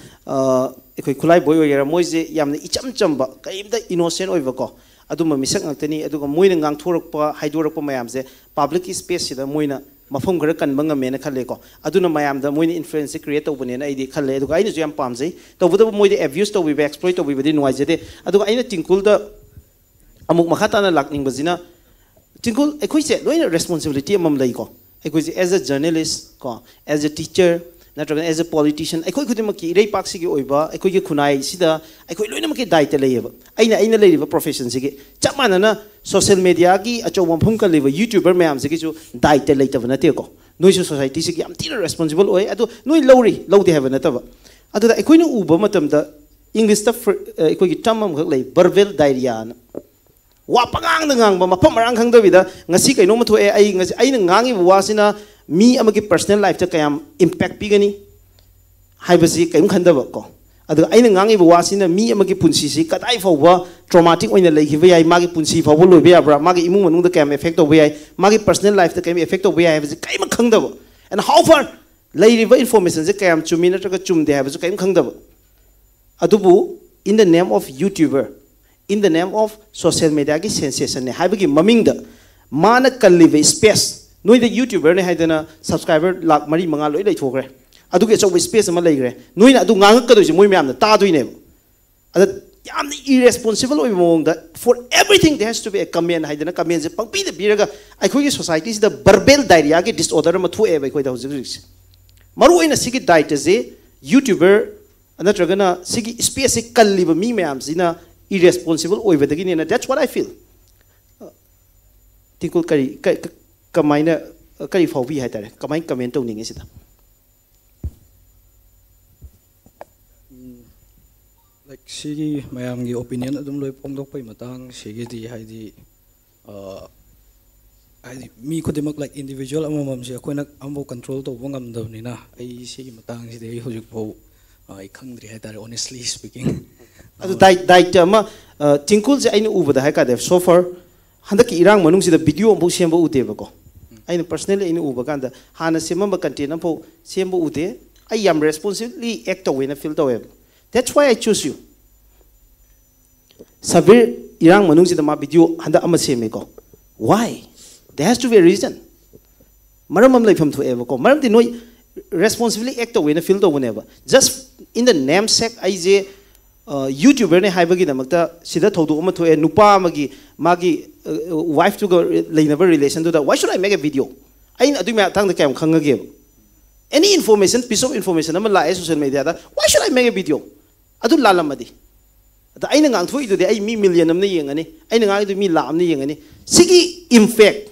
ꯑꯩꯈꯣꯏ ꯈꯨꯂꯥꯏꯕꯣꯏ ꯑꯣꯏꯒꯦꯔꯥ, ꯃꯣꯏꯁꯦ ꯌꯥꯝꯅ ꯏꯆꯝ ꯆꯝꯕ, ꯀꯔꯤꯝꯇ ꯏꯅꯣꯁꯦꯟ ꯑꯣꯏꯕꯀꯣ, ꯑꯗꯨꯝꯕ ꯃꯤꯁꯛ ꯉꯥꯛꯇꯅꯤ꯫ ꯑꯗꯨꯒ ꯃꯣꯏꯅ ꯉꯥꯡꯊꯣꯔꯛꯄ, ꯍꯥꯏꯗꯣꯔꯛꯄ ꯃꯌꯥꯝꯁꯦ ꯄꯥꯕ꯭ꯂꯤꯛꯀꯤ ꯁ꯭ꯄꯦꯁꯁꯤꯗ ꯃꯣꯏꯅ ꯃꯐꯝ ꯈꯔ ꯀꯟꯕ ꯉꯝꯃꯦꯅ ꯈꯜꯂꯦꯀꯣ꯫ ꯑꯗꯨꯅ ꯃꯌꯥꯝꯗ ꯃꯣꯏꯅ ꯏꯟꯐ꯭ꯂꯨꯌꯦꯟꯁꯁꯦ ꯀ꯭ꯔꯤꯌꯦꯠ ꯇꯧꯕꯅꯦꯅ ꯑꯩꯗꯤ ꯈꯜꯂꯦ꯫ ꯑꯗꯨꯒ ꯑꯩꯅꯁꯨ ꯌꯥꯝ ꯄꯥꯝꯖꯩ꯫ ꯇꯧꯕꯇꯕꯨ ꯃꯣꯏꯗ ꯑꯦꯕ꯭ꯌꯨꯁ ꯇꯧꯕꯤꯕ, ꯑꯦꯛꯁꯄ꯭ꯂꯣꯏꯠ ꯇꯧꯕꯤꯕꯗꯤ ꯅꯨꯡꯉꯥꯏꯖꯗꯦ꯫ ꯑꯗꯨꯒ ꯑꯩꯅ ꯇꯤꯡꯀꯨꯜꯗ ꯑꯃꯨꯛ ꯃꯈꯥ ꯇꯥꯅ ꯂꯥꯛꯅꯤꯡꯕꯁꯤꯅ, ꯇꯤꯡꯀꯨꯜ, ꯑꯩꯈꯣꯏꯁꯦ ꯂꯣꯏꯅ ꯔꯦꯁꯄꯣꯟꯁꯤꯕꯤꯂꯤꯇꯤ ꯑꯃꯃꯝ ꯂꯩꯀꯣ꯫ ꯑꯩꯈꯣꯏꯁꯦ as a journalist ꯀꯣ, as a teacher, ꯅꯠꯇ꯭ꯔꯒꯅ as a politician, ꯑꯩꯈꯣꯏ ꯈꯨꯗꯤꯡꯃꯛꯀꯤ ꯏꯔꯩꯄꯥꯛꯁꯤꯒꯤ ꯑꯣꯏꯕ, ꯑꯩꯈꯣꯏꯒꯤ ꯈꯨꯟꯅꯥꯏꯁꯤꯗ ꯑꯩꯈꯣꯏ ꯂꯣꯏꯅꯃꯛꯀꯤ ꯗꯥꯏꯇ ꯂꯩꯌꯦꯕ꯫ ꯑꯩꯅ, ꯑꯩꯅ ꯂꯩꯔꯤꯕ ꯄ꯭ꯔꯣꯐꯦꯁꯟꯁꯤꯒꯤ ꯆꯞ ꯃꯥꯟꯅꯅ ꯁꯣꯁꯤꯌꯦꯜ ꯃꯤꯗꯤꯌꯥꯒꯤ ꯑꯆꯧꯕ ꯃꯐꯝ ꯀꯜꯂꯤꯕ ꯌꯨꯇ꯭ꯌꯨꯕꯔ ꯃꯌꯥꯝꯁꯤꯒꯤꯁꯨ ꯗꯥꯏꯇ ꯂꯩꯇꯕ ꯅꯠꯇꯦꯀꯣ꯫ ꯅꯣꯏꯁꯨ ꯁꯣꯁꯥꯏꯇꯤꯁꯤꯒꯤ ꯌꯥꯝ ꯊꯤꯅ ꯔꯦꯁꯄꯣꯟꯁꯤꯕꯜ ꯑꯣꯏ꯫ ꯑꯗꯣ ꯅꯣꯏ ꯂꯧꯔꯤ, ꯂꯧꯗꯦ ꯍꯥꯏꯕ ꯅꯠꯇꯕ꯫ ꯑꯗꯨꯗ ꯑꯩꯈꯣꯏꯅ ꯎꯕ ꯃꯇꯝꯗ ꯏꯪꯂꯤꯁꯇ ꯐ꯭ꯔ-, ꯑꯩꯈꯣꯏꯒꯤ ꯇꯔꯝ ꯑꯃꯈꯛ ꯂꯩ, ꯕꯔꯕꯦꯜ ꯗꯥꯏꯔꯤꯌꯥꯅ꯫ ꯋꯥ ꯄꯉꯥꯡꯗ ꯉꯥꯡꯕ, ꯃꯐꯝ ꯃꯔꯥꯡ ꯈꯪꯗꯕꯤꯗ, ꯉꯁꯤ ꯀꯩꯅꯣꯝꯃ ꯊꯣꯛꯑꯦ, ꯑꯩ ꯉꯁꯤ, ꯑꯩꯅ ꯉꯥꯡꯉꯤꯕ ꯋꯥꯁꯤꯅ ꯃꯤ ꯑꯃꯒꯤ ꯄꯔꯁꯅꯦꯜ ꯂꯥꯏꯐꯇ ꯀꯌꯥꯝ ꯏꯝꯄꯦꯛ ꯄꯤꯒꯅꯤ ꯍꯥꯏꯕꯁꯤ ꯀꯔꯤꯝ ꯈꯟꯗꯕ ꯀꯣ꯫ ꯑꯗꯨꯒ ꯑꯩꯅ ꯉꯥꯡꯉꯤꯕ ꯋꯥꯁꯤꯅ ꯃꯤ ꯑꯃꯒꯤ ꯄꯨꯟꯁꯤꯁꯤ ꯀꯗꯥꯏ ꯐꯥꯎꯕ ꯇ꯭ꯔꯣꯃꯥꯇꯤꯛ ꯑꯣꯏꯅ ꯂꯩꯈꯤꯕ ꯌꯥꯏ, ꯃꯥꯒꯤ ꯄꯨꯟꯁꯤ ꯐꯥꯎꯕ ꯂꯣꯏꯕ ꯌꯥꯕ꯭ꯔꯥ, ꯃꯥꯒꯤ ꯏꯃꯨꯡ ꯃꯅꯨꯡꯗ ꯀꯌꯥꯝ ꯑꯦꯐꯦꯛ ꯇꯧꯕ ꯌꯥꯏ, ꯃꯥꯒꯤ ꯄꯔꯁꯅꯦꯜ ꯂꯥꯏꯐꯇ ꯀꯌꯥꯝ ꯑꯦꯐꯦꯛ ꯇꯧꯕ ꯌꯥꯏ ꯍꯥꯏꯕꯁꯤ ꯀꯔꯤꯃ ꯈꯪꯗꯕ꯫ And how far ꯂꯩꯔꯤꯕ ꯏꯟꯐꯣꯔꯃꯦꯁꯟꯁꯦ ꯀꯌꯥꯝ ꯆꯨꯝꯃꯤ ꯅꯠꯇ꯭ꯔꯒ ꯆꯨꯝꯗꯦ ꯍꯥꯏꯕꯁꯨ ꯀꯔꯤꯝ ꯈꯪꯗꯕ꯫ ꯑꯗꯨꯕꯨ in the name of YouTuber, in the name of social mediaꯒꯤ ꯁꯦꯟꯁꯦꯁꯟꯅꯦ ꯍꯥꯏꯕꯒꯤ ꯃꯃꯤꯡꯗ ꯃꯥꯅ ꯀꯜꯂꯤꯕ ꯁ꯭ꯄꯦꯁ, ꯅꯣꯏꯗ ꯌꯨꯇ꯭ꯌꯨꯕꯔꯅꯦ ꯍꯥꯏꯗꯅ ꯁꯕꯁꯀ꯭ꯔꯥꯏꯕꯔ ꯂꯥꯛ ꯃꯔꯤ ꯃꯉꯥ ꯂꯣꯏ ꯂꯩꯊꯣꯛꯈ꯭ꯔꯦ꯫ ꯑꯗꯨꯒꯤ ꯑꯆꯧꯕ ꯁ꯭ꯄꯦꯁ ꯑꯃ ꯂꯩꯈ꯭ꯔꯦ꯫ ꯅꯣꯏꯅ ꯑꯗꯨ ꯉꯥꯡꯉꯛꯀꯗꯣꯏꯁꯦ ꯃꯣꯏ ꯃꯌꯥꯝꯅ ꯇꯥꯗꯣꯏꯅꯦꯕ꯫ ꯑꯗ ꯌꯥꯝꯅ irresponsible ꯑꯣꯏꯕ ꯃꯑꯣꯡꯗ for everything there has to be a comment ꯍꯥꯏꯗꯅ commentꯁꯦ ꯄꯪꯄꯤꯗ ꯄꯤꯔꯒ ꯑꯩꯈꯣꯏꯒꯤ societyꯁꯤꯗ verbal diarrheaꯒꯤ disorder ꯑꯃ ꯊꯣꯛꯑꯦꯕ ꯑꯩꯈꯣꯏꯗ ꯍꯧꯖꯤꯛ ꯍꯧꯖꯤꯛꯁꯦ꯫ ꯃꯔꯨꯑꯣꯏꯅ ꯁꯤꯒꯤ diet ꯑꯁꯤ YouTuber ꯅꯠꯇ꯭ꯔꯒꯅ ꯁꯤꯒꯤ spaceꯁꯦ ꯀꯜꯂꯤꯕ ꯃꯤ ꯃꯌꯥꯝꯁꯤꯅ irresponsible ꯑꯣꯏꯕꯗꯒꯤꯅꯦꯅ, that's what I feel. Tingkul, ꯀꯔꯤ ꯀ- ꯀ- ꯀꯃꯥꯏꯅ, ꯀꯔꯤ ꯐꯥꯎꯕꯤ ꯍꯥꯏꯇꯥꯔꯦ, ꯀꯃꯥꯏꯅ comment ꯇꯧꯅꯤꯡꯉꯤ ꯁꯤꯗ? ꯂꯥꯏꯛ ꯁꯤꯒꯤ ꯃꯌꯥꯝꯒꯤ ꯑꯣꯄꯤꯅꯤꯌꯟ ꯑꯗꯨꯝ ꯂꯣꯏ ꯐꯣꯡꯗꯣꯛꯄꯩ ꯃꯇꯥꯡ ꯁꯤꯒꯤꯗꯤ ꯍꯥꯏꯗꯤ ꯑ, ꯍꯥꯏꯗꯤ ꯃꯤ ꯈꯨꯗꯤꯡꯃꯛ ꯂꯥꯏꯛ ꯏꯟꯗꯤꯕꯤꯖꯨꯋꯦꯜ ꯑꯃꯃꯝꯁꯦ ꯑꯩꯈꯣꯏꯅ ꯑꯃꯐꯥꯎ ꯀꯟꯇ꯭ꯔꯣꯜ ꯇꯧꯕ ꯉꯝꯗꯕꯅꯤꯅ ꯑꯩ ꯁꯤꯒꯤ ꯃꯇꯥꯡꯁꯤꯗꯤ ꯑꯩ ꯍꯧꯖꯤꯛꯐꯥꯎ ꯑ, ꯑꯩ ꯈꯪꯗ꯭ꯔꯤ ꯍꯥꯏꯇꯥꯔꯦ, honestly speaking. ꯑꯗꯨ diet diet ꯑꯃ ꯑ, ꯇꯤꯡꯀꯨꯜꯁꯦ ꯑꯩꯅ ꯎꯕꯗ ꯍꯥꯏ ꯀꯥꯟꯗ, so far ꯍꯟꯗꯛꯀꯤ ꯏꯔꯥꯡ ꯃꯅꯨꯡꯁꯤꯗ video ꯑꯃꯐꯥꯎ ꯁꯦꯝꯕ ꯎꯗꯦꯕꯀꯣ꯫ ꯑꯩꯅ personally ꯑꯩꯅ ꯎꯕ ꯀꯥꯟꯗ ꯍꯥꯟꯅ ꯁꯦꯝꯃꯝꯕ content ꯑꯃꯐꯥꯎ ꯁꯦꯝꯕ ꯎꯗꯦ꯫ ꯑꯩ ꯌꯥꯝ responsibly act ꯇꯧꯋꯦꯅ feel ꯇꯧꯋꯦꯕ. That's why I choose you. Sabir ꯏꯔꯥꯡ ꯃꯅꯨꯡꯁꯤꯗ ꯃꯥ video ꯍꯟꯗꯛ ꯑꯃ ꯁꯦꯝꯃꯦꯀꯣ꯫ Why? There has to be a reason. ꯃꯔꯝ ꯑꯃ ꯂꯩꯐꯝ ꯊꯣꯛꯑꯦꯕꯀꯣ꯫ ꯃꯔꯝꯗꯤ ꯅꯣꯏ responsibly act ꯇꯧꯋꯦꯅ feel ꯇꯧꯕꯅꯦꯕ꯫ Just in the namesake ꯑꯩꯁꯦ YouTuberꯅꯦ ꯍꯥꯏꯕꯒꯤꯗꯃꯛꯇ ꯁꯤꯗ ꯊꯧꯗꯣꯛ ꯑꯃ ꯊꯣꯛꯑꯦ, ꯅꯨꯄꯥ ꯑꯃꯒꯤ ꯃꯥꯒꯤ wifeꯇꯨꯒ ꯂꯩꯅꯕ relationꯗꯨꯗ, why should I make a video? ꯑꯩꯅ ꯑꯗꯨꯒꯤ ꯃꯇꯥꯡꯗ ꯀꯌꯥꯝ ꯈꯪꯉꯒꯦꯕ? Any information, piece of information ꯑꯃ ꯂꯥꯛꯑꯦ social mediaꯗ, why should I make a video? ꯑꯗꯨ ꯂꯥꯜꯂꯝꯃꯗꯤ? ꯑꯗ ꯑꯩꯅ ꯉꯥꯡꯊꯣꯛꯏꯗꯨꯗꯤ ꯑꯩ ꯃꯤ million ꯑꯃꯅ ꯌꯦꯡꯉꯅꯤ, ꯑꯩꯅ ꯉꯥꯡꯉꯤꯗꯨ ꯃꯤ ꯂꯥꯛ ꯑꯃꯅ ꯌꯦꯡꯉꯅꯤ꯫ ꯁꯤꯒꯤ impact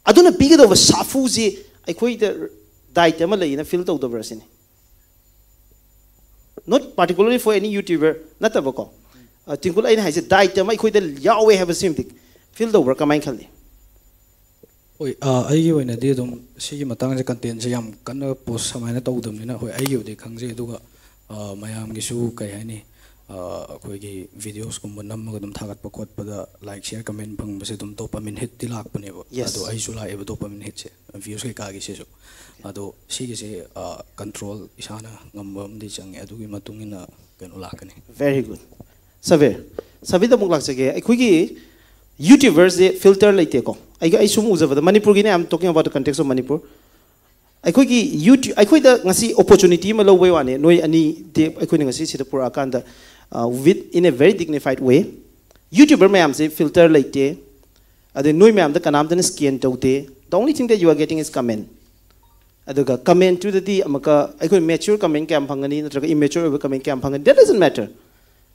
ꯑꯗꯨꯅ ꯄꯤꯒꯗꯧꯕ ꯁꯥꯐꯨꯁꯤ ꯑꯩꯈꯣꯏꯗ diet ꯑꯃ ꯂꯩꯅ feel ꯇꯧꯗꯕ꯭ꯔꯥ ꯁꯤꯅꯤ꯫ Not particularly for any YouTuber ꯅꯠꯇꯕꯀꯣ꯫ ꯑ, ꯇꯤꯡꯀꯨꯜ, ꯑꯩꯅ ꯍꯥꯏꯁꯦ diet ꯑꯃ ꯑꯩꯈꯣꯏꯗ ꯌꯥꯎꯋꯦ ꯍꯥꯏꯕꯁꯤꯃꯗꯤ feel ꯇꯧꯕ꯭ꯔꯥ, ꯀꯃꯥꯏꯅ ꯈꯜꯂꯤ? ꯍꯣꯏ, ꯑ, ꯑꯩꯒꯤ ꯑꯣꯏꯅꯗꯤ ꯑꯗꯨꯝ ꯁꯤꯒꯤ ꯃꯇꯥꯡꯁꯦ contentꯁꯦ ꯌꯥꯝ ꯀꯟꯅ post ꯁꯨꯃꯥꯏꯅ ꯇꯧꯗꯕꯅꯤꯅ, ꯍꯣꯏ, ꯑꯩꯒꯤꯕꯨꯗꯤ ꯈꯪꯖꯩ꯫ ꯑꯗꯨꯒ ꯑ, ꯃꯌꯥꯝꯒꯤꯁꯨ ꯀꯩ ꯍꯥꯏꯅꯤ, ꯑ, ꯑꯩꯈꯣꯏꯒꯤ videosꯀꯨꯝꯕ ꯅꯝꯃꯒ ꯑꯗꯨꯝ ꯊꯥꯒꯠꯄ ꯈꯣꯠꯄꯗ like, share, comment ꯐꯪꯕꯁꯦ ꯑꯗꯨꯝ dopamine hitꯇꯤ ꯂꯥꯛꯄꯅꯦꯕ꯫ Yes. ꯑꯗꯣ ꯑꯩꯁꯨ ꯂꯥꯛꯑꯦꯕ dopamine hitꯁꯦ, views ꯀꯩꯀꯥꯒꯤꯁꯤꯁꯨ꯫ ꯑꯗꯣ ꯁꯤꯒꯤꯁꯦ control ꯏꯁꯥꯅ ꯉꯝꯕ ꯑꯃꯗꯤ ꯆꯪꯉꯦ, ꯑꯗꯨꯒꯤ ꯃꯇꯨꯡ ꯏꯟꯅ ꯀꯩꯅꯣ ꯂꯥꯛꯀꯅꯤ꯫ Very good. ꯁꯕꯤꯔ, ꯁꯕꯤꯔꯗ ꯑꯃꯨꯛ ꯂꯥꯛꯆꯒꯦ꯫ ꯑꯩꯈꯣꯏꯒꯤ YouTuberꯁꯦ filter ꯂꯩꯇꯦꯀꯣ꯫ ꯑꯩꯒ, ꯑꯩ ꯁꯨꯝ ꯎꯖꯕꯗ, ꯃꯅꯤꯄꯨꯔꯒꯤꯅꯦ, I'm talking about the context of Manipur. ꯑꯩꯈꯣꯏꯒꯤ YouTube, ꯑꯩꯈꯣꯏꯗ ꯉꯁꯤ opportunity ꯑꯃ ꯂꯧꯕꯩ ꯋꯥꯅꯦ, ꯅꯣꯏ ꯑꯅꯤꯗꯤ ꯑꯩꯈꯣꯏꯅ ꯉꯁꯤ ꯁꯤꯗ ꯄꯨꯔꯛꯑꯀꯥꯟꯗ꯫ uh, with in a very dignified way. YouTuber ꯃꯌꯥꯝꯁꯦ filter ꯂꯩꯇꯦ, ꯑꯗꯩ ꯅꯣꯏ ꯃꯌꯥꯝꯗ ꯀꯅꯥꯝꯇꯅ scan ꯇꯧꯗꯦ. The only thing that you are getting is comment. ꯑꯗꯨꯒ comment ꯇꯨꯗꯗꯤ ꯑꯃꯨꯛꯀ ꯑꯩꯈꯣꯏ mature comment ꯀꯌꯥꯝ ꯐꯪꯒꯅꯤ ꯅꯠꯇ꯭ꯔꯒ immature ꯑꯣꯏꯕ comment ꯀꯌꯥꯝ ꯐꯪꯒꯅꯤ, that doesn't matter.